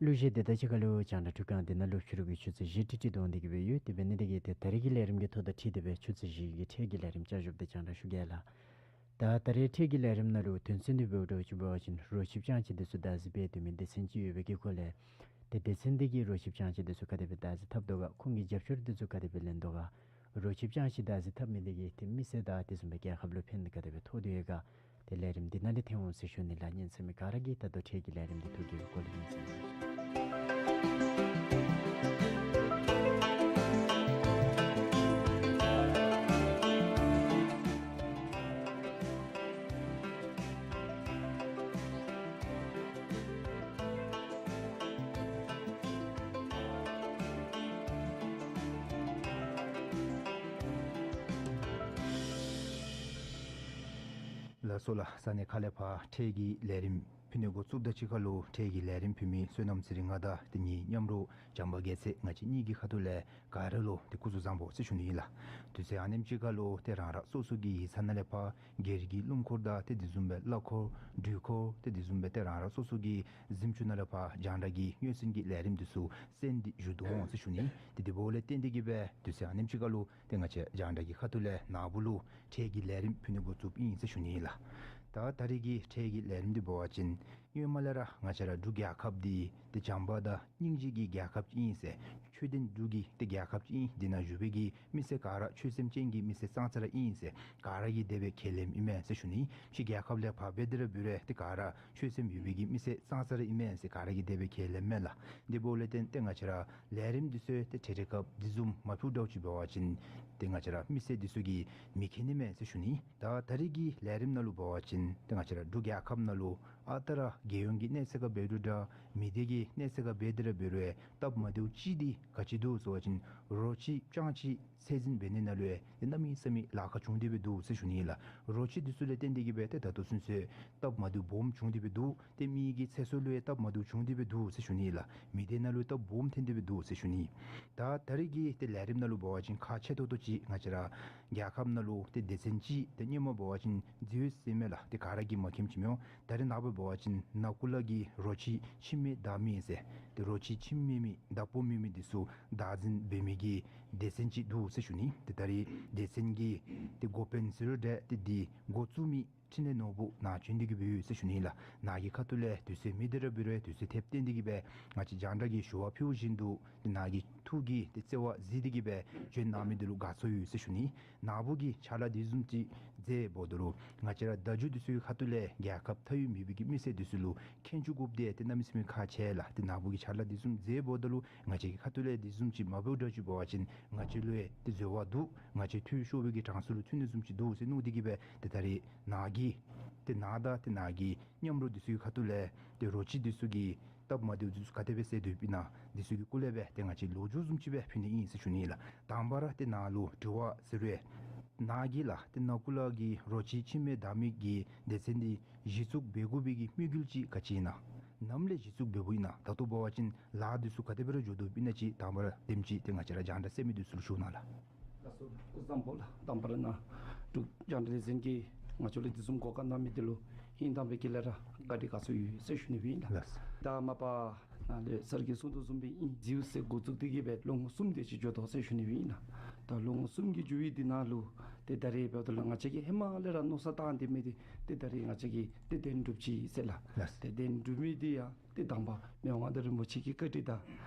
གླུ་གཞས་འདི་དང་གཅིག་ཁར་ལུ་རྒྱང་བསྒྲགས་འཕྲུལ་ཁང་འདི་ནང་ལུ་ཕྱི་རུ་གི་ཆུ་ཚོད་བཞི་ཏིག་ཏིག་འགྱོ་སྟེ་གི་སྦེ་ཡོད། དེ་འབད་ནི་དེ་གིས་ཏེ་ད་རིས་ཀྱི་ལས་རིམ་གྱི་ཐོག་དང་འཁྲིལ་ཏེ་སྦེ་ཆུ་ཚོད་བཞི་གི་འཕྲལ་གྱི་ལས་རིམ་བསྐྱར་ཞུ་འདི་རྒྱང་བསྒྲགས་ཞུ་གེ་ལགས། ད་ད་རིས་འཕྲལ་གྱི་ལས་རིམ་ནང་ལུ་དོན་ཚན་འདི་འབདཝ་ད་ཅིག་འབད་བ་ཅིན་རོ་ཁྱི་སྤྱང་ཁྱི་འདི་ཚུ་བདག་འཛིན་འབད་སྡོད་མི་སྡེ་ཚན་ཅིག་ཡོད་པའི་གི་སྐོར་ལས། ཏེ་སྡེ་ཚན་འདི་གིས་རོ་ཁྱི་སྤྱང་ཁྱི་འདི་ཚུ་ག་དེ་སྦེ་བདག་འཛིན་འཐབ་དོ་ག། ཁོང་གི་རྒྱབ་སྐྱོར་འདི་ཚུ་ག་དེ་སྦེ་ལེན་དོ་ག། རོ་ཁྱི་སྤྱང་ཁྱི་བདག་འཛིན་འཐབ་མི་འདི་གིས་ཏེ་མི་སེར་དང་དེ་བཟུམ་སྦེ་རྒྱལ་ཁབ་ལུ་ཕན་ག་དེ་སྦེ་ཐོགས་དོ་ཡོད་ག། ཏེ་ལས་རིམ་འདི་ནང་ལས་ཐོན་འོང་ཟེར་ཞུ་ནི་ལགས། ཉན་ས་མི་ག་ར་གིས་ད་ལྟོ་འཕྲལ་གྱི་ལས་རིམ་འདི་ཐུགས་དགྱེས་པའི་སྒོ་ལས་ཉན་ཟེར་ཞུ་ནི། ལགས་སོ་ལགས། ས་གནས་ཁག་ལས་ཕར་འཕྲལ་གྱི་ལས་རིམ་ཕུལ་ནི་འགོ་བཙུགསཔ་དང་གཅིག་ཁར་ལུ་འཕྲལ་གྱི་ལས་རིམ་ཕུལ་མི་བསོད་ནམས་ཚེ་རིང་ང་དང་དེ་གཉིས་མཉམ་རོགས་བྱམས་པ་རྒྱལ་མཚན་ང་བཅས་གཉིས་ཀྱི་ཁ་ཐུག་ལས་ག་ར་ལུ་ཏེ་སྐུ་གཟུགས་བཟང་པོ་ཟེར་ཞུ་ནི་ཨིན་ལགས། དུས་ཚོད་ཨ་ནེམ་ཅིག་ཁར་ལུ་ཏེ་རང་རང་སོ་སོ་གི་ཡིག་ཚང་ནང་ལས་ཕར་སྒེར་གྱི་སྣུམ་འཁོར་དང་ཏེ་དེ་བཟུམ་སྦེ་གླ་འཁོར་འགྲུལ་འཁོར་ཏེ་དེ་བཟུམ་སྦེ་ཏེ་རང་རང་སོ་སོ་གི་གཟིམ་ཅུང་ནང་ལས་ཕར་རྒྱང་བསྒྲགས་ཀྱི་སྙན་གསན་གྱི་ལས་རིམ་འདི་ཚུ་གསན་ཏེ་བཞུགས་དོ་འོང་ཟེར་ཞུ་ནི། ཏེ་དེ་འབདཝ་ལས་བརྟེན་ཏེ་གི་སྦེ་དུས་ཚོད་ཨ་ནེམ་ཅིག་ཁར་ལུ་ཏེ་ང་བཅས་རྒྱང་བསྒྲགས་ཀྱི་ཁ་ཐུག་ལས་ནཱ་བུ་ལུ་འཕྲལ་གྱི་ལས་རིམ་ཕུལ་ནི་འགོ་བཙུགསཔ་ཨིན་ཟེར་ཞུ་ནི་ཨིན་ལགས། ད་ད་རིས་ཀྱི་འཕྲལ་གྱི་ལས་རིམ་འདི་འབད་བ་ཅིན་སྔོན་མ་ལས་ར་ང་བཅས་ར་འབྲུག་རྒྱལ་ཁབ་འདི་ཏེ་བྱམས་པ་དང་སྙིང་རྗེ་གི་རྒྱལ་ཁབ་ཅིག་ཨིན་ཟེར། ཆོས་ལྡན་འབྲུག་གི་ཏེ་རྒྱལ་ཁབ་ཅིག་ཨིན། འདི་ནང་བཞུགས་པའི་གི་མི་སེར་ག་ར་ཆོས་སེམས་ཅན་གྱི་མི་སེར་ཙང་ཙ་ར་ཨིན་ཟེར་ག་ར་གིས་དེ་སྦེ་ཁས་ལེནམ་ཨིན་མས་ཟེར་ཞུ་ནི། ཕྱི་རྒྱལ་ཁབ་ལས་ཕར་འབད་དེ་ར་འབད་རུང་ཏེ་ག་ར་ཆོས་སེམས་ཡོད་པའི་གི་མི་སེར་ཙང་ཙ་ར་ཨིན་མས་ཟེར་ག་ར་གིས་དེ་སྦེ་ཁས་ལེནམ་མས་ལགས། དེ་འབདཝ་ལས་བརྟེན་ཏེ་ང་བཅས་ར་ལས་རིམ་འདི་ཚུ་ཏེ་འཕྲལ་འཕྲལ་སྐབས་འདི་བཟུམ་མ་ཕུལཝ་འདྲཝ་ཅིག་འབད་བ་ཅིན་ཏེ་ང་བཅས་ར་མི་སེར་འདི་ཚུ་གིས་མི་མཁྱེན་ནི་མས་ཟེར་ཞུ་ནི། ད་ད་རིས་ཀྱི་ལས་རིམ་ནང་ལུ་འབད་བ་ཅིན་ཏེ་ང་བཅས་ར་འབྲུག་རྒྱལ་ཁབ་ནང་ལུ་ཨ་རྟག་ར་རྒྱལ་ཡོངས་ཀྱི་གནས་ཚད་ཁར་འབད་རུང་འདྲ་མི་སྡེ་གི་གནས་ཚད་ཁར་འབད་དེ་ར་འབད་རུང་སྟབས་མ་བདེཝ་ཅིག་འདི་ག་ཅི་འདུག་ཟེར་བ་ཅིན་རོ་ཁྱི་སྤྱང་ཁྱི་ཚད་འཛིན་འབད་ནི་ནང་ལུ་ཏེ་གནམ་མེད་ས་མེད་ལཱ་ཁག་བྱུང་སྟེ་སྦེ་འདུག་ཟེར་ཞུ་ནི་ཨིན་ལགས། རོ་ཁྱི་འདི་ཚུ་ལས་བརྟེན་ཏེ་གི་སྦེ་ཏེ་ད་ལྟོ་ཚུན་ཚོད་སྟབས་མ་བདེཝ་སྦོམ་བྱུང་སྟེ་སྦེ་འདུག། ཏེ་མི་གི་ཚེ་སྲོག་ལུ་ཡང་སྟབས་མ་བདེཝ་བྱུང་སྟེ་སྦེ་འདུག་ཟེར་ཞུ་ནི་ཨིན་ལགས། མི་སྡེ་ནང་ལུ་སྟབས་སྦོམ་ཐོན་ཏེ་སྦེ་འདུག་ཟེར་ཞུ་ནི། ད་ད་རིས་ཀྱི་ཏེ་ལས་རིམ་ནང་ལུ་འབད་བ་ཅིན་ཁག་ཆེ་ཏོག་ཏོ་ཅིག་ང་བཅས་ར་རྒྱལ་ཁབ་ནང་ལུ་ཏེ་སྡེ་ཚན་ཅིག་ཏེ་སྔོན་མ་འབད་བ་ཅིན་རྫི་བོ་ཟེར་མས་ལགས། ཏེ་ག་ར་གིས་མ་མཁྱེནམ་ཅིག་མི་འོང་། ད་རིས་ནངས་པ་འབད་བ་ཅིན་ནང་ཁུལ་ལས་ཀྱི་རོ་ཁྱི་ཁྱིམ་མེད་བདག་མེད་ཟེར་ཏེ་རོ་ཁྱི་ཁྱིམ་མེད་མི་བདག་པོ་མེད་མི་འདི་ཚུ་བདག་འཛིན་འབད་མི་གི་སྡེ་ཚན་ཅིག་འདུག་ཟེར་ཞུ་ནི། ཏེ་ད་རིས་སྡེ་ཚན་གྱི་ཏེ་འགོ་དཔོན་ཟེར་རུང་འདྲ་ཏེ་འདི་འགོ་བཙུགས་མི་འཕྲིན་ལས་ནོར་བུ་ནཱ་བྱོན་ཏེ་གི་སྦེ་ཡོད་ཟེར་ཞུ་ནི་ལགས། ནཱ་གི་ཁ་ཐུག་ལས་དུས་ཚོད་མེད་དེ་ར་འབད་རུང་དུས་ཚོད་ཐེབས་བཏོན་ཏེ་གི་སྦེ་ང་བཅས་རྒྱང་བསྒྲགས་ཀྱི་ཞུ་བ་ཕུལཝ་བཞིན་དུ་ཏེ་ནཱ་གི་ཐུགས་ཀྱི་ཏེ་བརྩེ་བ་གཟིགས་ཏེ་གི་སྦེ་བྱོན་གནང་མི་འདི་ལུ་དགའ་ཚོར་ཡོད་ཟེར་ཞུ་ནི། ནཱ་བུ་གི་ཕྱག་ལཱ་འདི་བཟུམ་ཅིག་མཛད་འབདཝ་ད་ལུ་ང་བཅས་ར་བརྡ་བརྒྱུད་འདི་ཚུ་གི་ཁ་ཐུག་ལས་རྒྱལ་ཁབ་མཐའ་དབུས་མེད་པའི་གི་མི་སེར་འདི་ཚུ་ལུ་མཁྱེན་བཅུག་དགོཔ་འདི་ཏེ་གནམ་མེད་ས་མེད་ཁག་ཆེ་ལགས། ཏེ་ནཱ་བུ་གི་ཕྱག་ལཱ་འདི་བཟུམ་མཛད་འབདཝ་ད་ལུ་ང་བཅས་ཀྱི་ཁ་ཐུག་ལས་འདི་བཟུམ་ཅིག་མ་འབདཝ་འདྲཝ་ཅིག་འབད་བ་ཅིན་ང་བཅས་ལུ་ཡང་ཏེ་འཛོལ་བ་འདུག། ང་བཅས་འཐུས་ཤོར་བའི་གི་གྲངས་སུ་ལུ་ཚུད་ནི་བཟུམ་ཅིག་འདུག་ཟེར་མནོ་སྟེ་གི་སྦེ་ཏེ་ད་རིས་ནཱ་གི་ཏེ་ནཱ་དང་ཏེ་ནཱ་གི་མཉམ་རོགས་འདི་ཚུ་གི་ཁ་ཐུག་ལས་ཏེ་རོ་ཁྱི་འདི་ཚུ་གི་སྟབས་མ་བདེཝ་འདི་ཚུ་ག་དེ་སྦེ་སེལ་དོ་ཡོདཔ་ཨིན་ན་འདི་ཚུ་གི་སྐོར་ལས་སྦེ་ཏེ་ང་བཅས་ལོ་རྒྱུས་བཟུམ་ཅིག་སྦེ་ཕུལ་ནི་ཨིན་ཟེར་ཞུ་ནི་ལགས། དང་པ་ར་ཏེ་ནཱ་ལུ་དྲི་བ་ཟེར་རུང་ནཱ་གི་ལགས་ཏེ་ནང་ཁུལ་ལས་ཀྱི་རོ་ཁྱི་ཁྱིམ་མེད་བདག་མེད་ཀྱི་སྡེ་ཚན་འདི་གཞི་བཙུགས་འབད་དགོ་པའི་གི་དམིགས་ཡུལ་ཅིག་ག་ཅི་ཨིན་ན། ནམ་ལས་གཞི་བཙུགས་འབདཝ་ཨིན་ན། ད་ལྟོ་འབད་བ་ཅིན་ལཱ་འདི་ཚུ་ག་དེ་སྦེ་ར་འགྱོ་དོ་ཨིན་ན་ཅིག་དང་པ་ར་དེམ་ཅིག་ཏེ་ང་བཅས་ར་རྒྱང་བསྒྲགས་གསན་མི་འདི་ཚུ་ལུ་ཞུ་གནང་ལགས། ལགས་སོ། སྐུ་གཟུགས་བཟང་པོ་ལགས། དང་པ་ར་ནཱ་འབྲུག་རྒྱང་བསྒྲགས་ལས་འཛིན་གྱིས་ང་བཅས་ལུ་འདི་བཟུམ་གོ་སྐབས་གནང་མི་འདི་ལུ་ཧིང་དང་པའི་དཀྱིལ་ལས་ར་བཀའ་དྲིན་དགའ་ཚོར་ཡོད་ཟེར་ཞུ་ནི་སྦེ་ཨིན་ལགས། ལགས། ད་མ་པ་ནཱ་ལས་སར་གྱིས་གསུང་དོ་བཟུམ་སྦེ་ཨིན། རྫི་བོ་ཟེར་འགོ་བཙུགས་ཏེ་གི་སྦེ་ལོ་ངོ་གསུམ་དེ་ཅིག་འགྱོ་དོ་ཟེར་ཞུ་ནི་སྦེ་ཨིན་ལགས། ད་ལོ་ངོ་གསུམ་གྱི་འགྱོ་བའི་འདི་ནང་ལུ་ཏེ་ད་རེས་འབདཝ་ད་ལུ་ང་བཅས་ཀྱིས་ཧེ་མ་ལས་ར་མནོ་བསམ་བཏང་སྡོད་མི་འདི་ཏེ་ད་རེས་ང་བཅས་ཀྱིས་ཏེ་གདན་དྲུབ་ཅི་ཟེར་ལགས། ལགས། ཏེ་གདན་དྲུབ་མི་འདི་ཡང་ཏེ་དང་པ་མི་དབང་མངའ་བདག་རིན་པོ་ཆེ་གི་བཀའ་དྲིན་དང་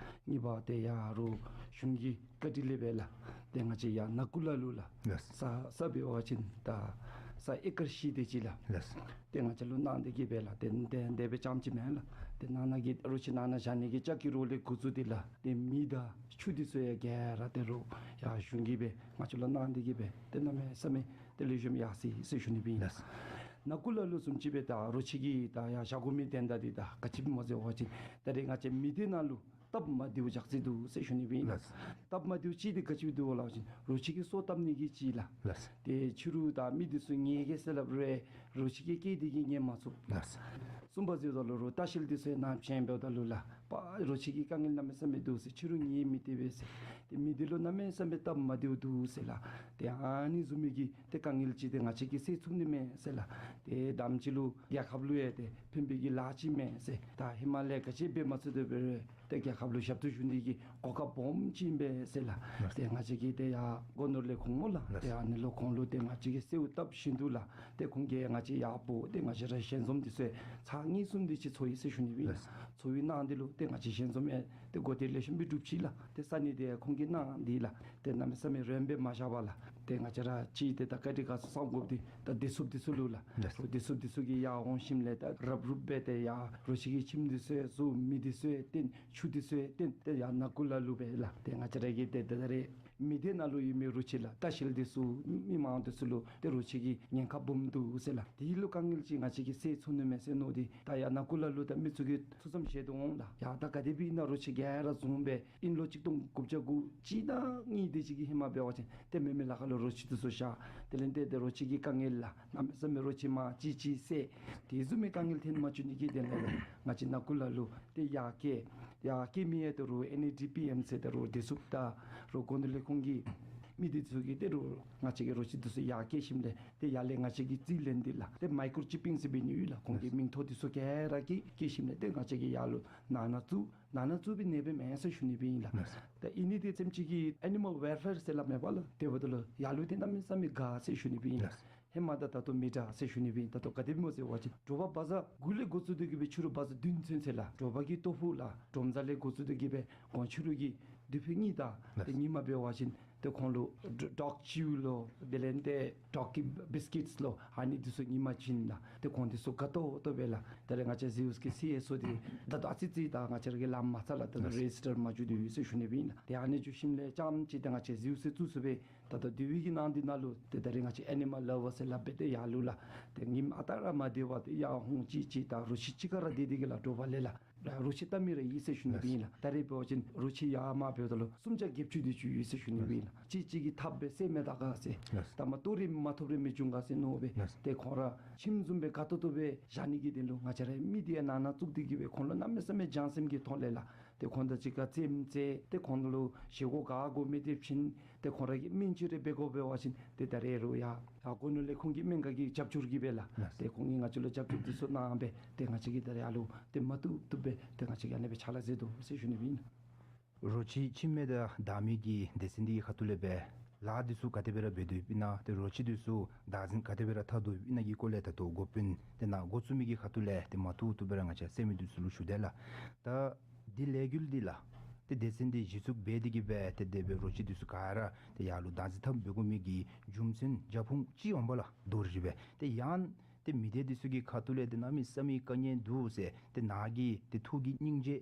གཉིས་པ་ཏེ་ཡར་རུ་གཞུང་གི་བཀའ་དྲིན་ལས་སྦེ་ལགས། ཏེ་ང་བཅས་ཡར་ནང་ཁུལ་ལ་ལུ་ལགས། ལགས། ས་ས་འབད་བ་ཅིན་ད་ས་ཨེ་ཀར་བཞི་དེ་ཅིག་ལགས། ལགས། ཏེ་ང་བཅས་ལུ་གནང་སྟེ་གི་སྦེ་ལགས། ཏེ་ཏེ་དེ་སྦེ་རྐྱངམ་ཅིག་མེན་ལགས། ཏེ་ནང་ན་གི་རོ་ཁྱི་ནང་ན་བཞག་ནི་གི་ལྕགས་ཀྱི་རོ་ལས་འགོ་བཙུགས་ཏེ་ལགས། ཏེ་མེ་དང་ཆུ་འདི་ཚུ་ཡང་ག་ར་ཏེ་རོགས་ཡར་གཞུང་གིས་སྦེ་ང་བཅས་ལུ་གནང་སྟེ་གི་སྦེ་ཏེ་གནམ་མེད་ས་མེད་ཏེ་ལེགས་ཤོམ་ཡར་སོ་ཡི་ཟེར་ཞུ་ནི་སྦེ་ཨིན། ལགས། ནང་ཁུལ་ལ་ལུ་བཟུམ་ཅིག་སྦེ་ད་རོ་ཁྱི་གི་ད་ཡར་བཞག་དགོ་མི་དོན་དག་འདི་ད་ག་ཅི་སྦེ་སྨོ་ཟེར་བ་ཅིན་ད་རེས་ང་བཅས་མི་སྡེ་ནང་ལུ་སྟབས་མ་བདེཝ་ཅིག་སེལ་དོ་ཟེར་ཞུ་ནི་སྦེ་ཨིན། ལགས། སྟབས་མ་བདེཝ་ཅིག་འདི་ག་ཅི་སྦེ་འདུག་ལབ་པ་ཅིན་རོ་ཁྱི་གིས་སོ་བཏབ་ནི་གི་ཅིག་ལགས། ལགས། ཏེ་ཕྱི་རུ་ད་མི་འདི་ཚུ་ཉལ་གེ་ཟེར་སླབ་རུང་རོ་ཁྱི་གིས་སྐད་འདི་གིས་ཉན་མ་ཚུགས། ལགས། གསུམ་པ་ཟེརཝ་ད་ལུ་རོགས་ལྟ་བཤལ་འདི་ཚུ་ཡང་ནཱ་བྱོན་འབདཝ་ད་ལུ་ལགས། པ་རོ་ཁྱི་གི་དཀའ་ངལ་གནམ་མེད་ས་མེད་འདུག་ཟེར། ཕྱི་རུ་ཉལ་མི་བཏུབ་པས་ཟེར། ཏེ་མི་སྡེ་ལུ་གནམ་མེད་ས་མེད་སྟབས་མ་བདེཝ་འདུག་ཟེར་ལགས། ཏེ་ཨ་ནི་བཟུམ་མའི་གི་ཏེ་དཀའ་ངལ་ཅིག་ཏེ་ང་བཅས་ཀྱིས་སེལ་ཚུགས་ནི་མས་ཟེར་ལགས། ཏེ་དམ་ཅིག་ལུ་རྒྱལ་ཁབ་ལུ་ཡང་ཏེ་ཕན་པའི་གི་ལཱ་ཅིག་མས་ཟེར། ད་ཧེ་མ་ལས་ག་ཅི་འབད་མ་ཚུགས་དེ་འབད་རུང་ཏེ་རྒྱལ་ཁབ་ལུ་ཞབས་ཏོག་ཞུ་ནི་གི་གོ་སྐབས་སྦོམ་ཅིག་ཨིན་པས་ཟེར་ལགས། ལགས། ཏེ་ང་བཅས་ཀྱིས་ཏེ་ཡར་སྒོ་ནོར་ལས་ཁུངས་སྨོ་ལགས། ལགས། ཏེ་ཨ་ནི་ལུ་ཁོང་ལུ་ཏེ་ང་བཅས་ཀྱིས་གསོལཝ་བཏབ་བཞིན་དུ་ལགས། ཏེ་ཁོང་གིས་ང་བཅས་ཡར་འབོ་ཏེ་ང་བཅས་ར་ཞལ་འཛོམས་འདི་ཚུ་ཚར་གཉིས་གསུམ་དེ་ཅིག་ཚོགས་ཡི་ཟེར་ཞུ་ནི་སྦེ་ཨིན་ལགས། ལགས། ཚོགས་པའི་ནང་འདི་ལུ་ཏེ་ང་བཅས་ཞལ་འཛོམས་ཡང་ཏེ་གོ་བདེ་ལེགས་ཤོམ་སྦེ་གྲུབ་ཅི་ལགས། ཏེ་ས་གནས་འདི་ཁོང་གིས་གནང་འདི་ལགས། ཏེ་གནམ་མེད་ས་མེད་རན་སྦེ་མ་བཞག་པར་ལགས། ཏེ་ང་བཅས་ར་ཅིག་ཏེ་ད་བཀའ་དྲིན་དགའ་ཚོར་སམ་དགོཔ་འདི་ད་བདེ་སྲུངཔ་འདི་ཚུ་ལུ་ལགས། ལགས། རོགས་བདེ་སྲུངཔ་འདི་ཚུ་གིས་ཡར་འོང་ཞིནམ་ལས་ད་རབ་རུབ་སྦེ་ཏེ་ཡར་རོ་ཁྱི་གི་ཁྱིམ་འདི་ཚུ་ཡང་བཟོ། མེ་འདི་ཚུ་ཡང་བཏོན། ཆུ་འདི་ཚུ་ཡང་བཏོན། ཏེ་ཡར་ནང་ཁུལ་ལ་ལུ་སྦེ་ལགས། ཏེ་ང་བཅས་ར་གི་ཏེ་ད་རེས་མི་སྡེ་ནང་ལུ་ཡོད་མི་རོ་ཁྱི་ལགས། ལྟ་བཤལ་འདི་ཚུ་མི་མང་འདི་ཚུ་ལུ་ཏེ་རོ་ཁྱི་གི་ཉེན་ཁ་སྦོམ་འདུག་ཟེར་ལགས། དེ་ལུ་དཀའ་ངལ་ཅིག་ང་བཅས་ཀྱིས་སེལ་ཚུགས་ནི་མས་ཟེར་མནོ་སྟེ་ད་ཡར་ནང་ཁུལ་ལ་ལུ་ད་མི་ཚུ་གིས་ཐུགས་བསམ་བཞེས་དོ་འོང་ལགས། ཡ་ད་ག་དེ་སྦེ་ཨིན་ན་རོ་ཁྱི་ག་ར་བཟུང་སྦེ་ཨིན་ལོ་གཅིག་སྟོང་དགུ་བརྒྱ་དགུ་གཅིག་དང་གཉིས་དེ་ཅིག་གི་ཧེ་མ་འབད་བ་ཅིན་ཏེ་མེ་མེ་ལ་ཁ་ལུ་རོ་ཁྱི་འདི་ཚུ་བཞག། དེ་ལས་ཏེ་ཏེ་རོ་ཁྱི་གི་དཀའ་ངལ་ལགས། གནམ་མེད་ས་མེད་རོ་ཁྱི་མར་ཅིག་ཅིག་བསད། དེ་བཟུམ་མའི་དཀའ་ངལ་ཐོན་མ་བཅུག་ནི་གི་དོན་ལས་ང་བཅས་ནང་ཁུལ་ལ་ལུ་ཏེ་ཡར་སྐྱེལ། ཡར་སྐྱེལ་མི་ཡང་ཏེ་རོགས་ཨེན་ཨེ་ཌི་པི་ཨེམ་ཟེར་ཏེ་རོགས་བདེ་སྲུངཔ་དང་རོགས་སྒོ་ནོར་ལས་ཁུངས་ཀྱི་མི་འདི་ཚུ་གིས་ཏེ་རོགས་ང་བཅས་ཀྱི་རོ་ཁྱི་འདི་ཚུ་ཡར་སྐྱེལ་ཞིནམ་ལས་ཏེ་ཡར་ལས་ང་བཅས་ཀྱིས་རྩིས་ལེན་འདི་ལགས། ཏེ་མའི་ཀོརོ་ཅིཔ་པིང་ཟེར་འབད་ནི་ཡོད་ལགས། ཁོང་གི་མིང་ཐོ་འདི་ཚུ་ག་ར་གིས་བཀོད་ཞིནམ་ལས་ཏེ་ང་བཅས་ཀྱིས་ཡར་ལུ་ནང་ན་བཙུགས། ནང་ན་བཙུགས་པའི་ནང་སྦེ་མེན་ཟེར་ཞུ་ནི་སྦེ་ཨིན་ལགས། ལགས། ད་ཨིན་ནི་དེ་སེམས་ཅན་གྱི་ཨེ་ནི་མཱལ་ཝེལ་ཕེར་ཟེར་སླབ་མས་པ་ལགས། དེ་འབདཝ་ད་ལུ་ཡར་ལུ་ཏེ་གནམ་མེད་ས་མེད་དགའ་ཟེར་ཞུ་ནི་སྦེ་ཨིན་ལགས། ལགས། ཧེ་མ་དང་ད་ལྟོ་མི་འདྲ་ཟེར་ཞུ་ནི་སྦེ་ཨིན། ད་ལྟོ་ག་དེ་སྦེ་སྨོ་ཟེར་བ་ཅིན་དྲོ་པ་བ་ཛ་དགུ་ལས་འགོ་བཙུགས་ཏེ་གི་སྦེ་ཕྱི་རུ་བ་ཛ་བདུན་ཚུན་ཚོད་ལགས། དྲོ་པ་གི་སྟོབས་ཕུ་ལགས། གྲོང་གསེབ་ལས་འགོ་བཙུགས་ཏེ་གི་སྦེ་གོང་ཕྱི་རུ་གི་དུས་ཕུ་གཉིས་དང་། ལགས། ཏེ་ཉིན་མ་འབད་བ་ཅིན་ཏེ་ཁོང་ལུ་ཌོ་ཌོག་ཅིའུ་ལོ་དེ་ལས་ཏེ་ཌོག་གི་བིསི་ཀིཊསི་ལོ་ཨ་ནི་འདི་ཚུ་ཉིན་མ་བྱིན་ལགས། ཏེ་ཁོང་འདི་ཚུ་དགའ་ཏོག་ཏོ་སྦེ་ལགས། ད་རེས་ང་བཅས་ཟེའུ་སི་གི་སི་ཨེསི་ཨོ་འདི་ད་ལྟོ་ཨ་ཙི་ཙི་ད་ང་བཅས་ར་གིས་ལམ་མ་ཚར་ལགས། ད་ལྟོ། ལགས། རེ་ཇིསི་ཊར་མ་བྱུང་དོ་ཡོད་ཟེར་ཞུ་ནི་སྦེ་ཨིན་ལགས། ཏེ་ཨ་ནི་བྱུང་ཞིནམ་ལས་ཙམ་ཅིག་ཏེ་ང་བཅས་ཟེའུ་སི་བཙུགས་ཚུགས་པས། ད་ལྟོ་དེ་བའི་གི་ནང་འདི་ནང་ལུ་ཏེ་ད་རེས་ང་བཅས་ཨེ་ནི་མཱལ་ལ་བར་ཟེར་སླབ་སྦེ་ཏེ་ཡར་ལུ་ལགས། ཏེ་ཉིནམ་ཨ་རྟག་ར་མ་བདེ་བར་ཏེ་ཡར་ཧོང་ཅིག་ཅིག་དང་རོ་ཁྱི་གཅིག་ཁར་ར་སྡོད་དེ་གི་ལགས། དྲོ་པ་ལས་ལགས། རོ་ཁྱི་བལྟ་མི་ར་ཡོད་ཟེར་ཞུ་ནི་སྦེ་ཨིན་ལགས། ད་རེས་འབད་བ་ཅིན་རོ་ཁྱི་ཡར་མར་འབདཝ་ད་ལུ་སུམ་བརྒྱ་བརྒྱད་ཅུ་དེ་ཅིག་ཡོད་ཟེར་ཞུ་ནི་སྦེ་ཨིན་ལགས། གཅིག་གཅིག་གིས་འཐབ་སྦེ་བསད་མི་ད་ག་ཟེར། ལགས། ད་མ་ཏོ་རེ་མ་ཐོབ་རེ་མི་འབྱུང་ག་ཟེར་མནོ་སྦེ། ལགས། ཏེ་ཁོང་ར་ཁྱིམ་བཟུམ་སྦེ་དགའ་ཏོག་ཏོ་སྦེ་བཞག་ནི་གི་དོན་ལུ་ང་བཅས་ར་མི་འདི་ཡང་ནང་ན་བཙུགས་ཏེ་གི་སྦེ་ཁོང་ལུ་གནམ་མེད་ས་མེད་བྱང་སེམས་ཀྱི་ཐོག་ལས་ལགས། ཏེ་ཁོང་དང་གཅིག་ཁར་རྩེདམོ་རྩེ། ཏེ་ཁོང་ལུ་བཞེས་སྒོ་ག་དགོ་མི་འདི་བྱིན། ཏེ་ཁོང་ར་གིས་སྨན་ཅིག་རེ་འབད་དགོ་འབད་བ་ཅིན་ཏེ་ད་རེས་རོགས་ཡར་ཡར་སྒོ་ནོར་ལས་ཁུངས་ཀྱི་སྨན་ཁང་གི་རྒྱབ་སྐྱོར་གྱིས་སྦེ་ལགས། ལགས། ཏེ་ཁོང་གིས་ང་བཅས་ལུ་རྒྱབ་སྐྱོར་འདི་ཚུ་གནང་སྦེ་ཏེ་ང་བཅས་ཀྱིས་ད་རེས་ཡར་ལུ་ཏེ་མ་བཏུབ་བཏུབ་སྦེ་ཏེ་ང་བཅས་ཀྱིས་ཨ་ནི་སྦེ་ཕྱག་ལཱ་མཛད་དོ་ཟེར་ཞུ་ནི་སྦེ་ཨིན། རོ་ཁྱི་ཁྱིམ་མེད་དང་བདའ་མི་གི་སྡེ་ཚན་འདི་གི་ཁ་ཐུག་ལས་སྦེ་ལཱ་འདི་ཚུ་ག་དེ་སྦེ་ར་འབད་དོ་ཡོདཔ་ཨིན་ན། ཏེ་རོ་ཁྱི་འདི་ཚུ་བདག་འཛིན་ག་དེ་སྦེ་ར་འཐབ་དོ་ཡོདཔ་ཨིན་ན་གི་སྐོར་ལས་ད་ལྟོ་འགོ་དཔོན་དེ་ནང་འགོ་བཙུགས་མི་གི་ཁ་ཐུག་ལས་ཏེ་མ་བཏུབ་བཏུབ་སྦེ་ར་ང་བཅས་སེམས་མི་འདི་ཚུ་ལུ་ཞུ་དེས་ལགས། ད་འདི་ལས་འགུལ་འདི་ལགས། ཏེ་སྡེ་ཚན་འདི་གཞི་བཙུགས་འབད་དེ་གི་སྦེ་ཏེ་དེ་སྦེ་རོ་ཁྱི་འདི་ཚུ་ག་ར་ཏེ་ཡར་ལུ་བདག་འཛིན་འཐབ་འབད་དགོ་མི་གི་རྒྱུ་མཚན་རྒྱབ་ཁུངས་ཅིག་འོང་པ་ལགས། མདོར་བསྡུས་སྦེ་ཏེ་ཡང་ཏེ་མི་སྡེ་འདི་ཚུ་གི་ཁ་ཐུག་ལས་ཏེ་གནམ་མེད་ས་མེད་དཀའ་ངལ་འདུག་ཟེར་ཏེ་ནཱ་གིས་ཏེ་ཐུགས་ཀྱི་སྙིང་རྗེ་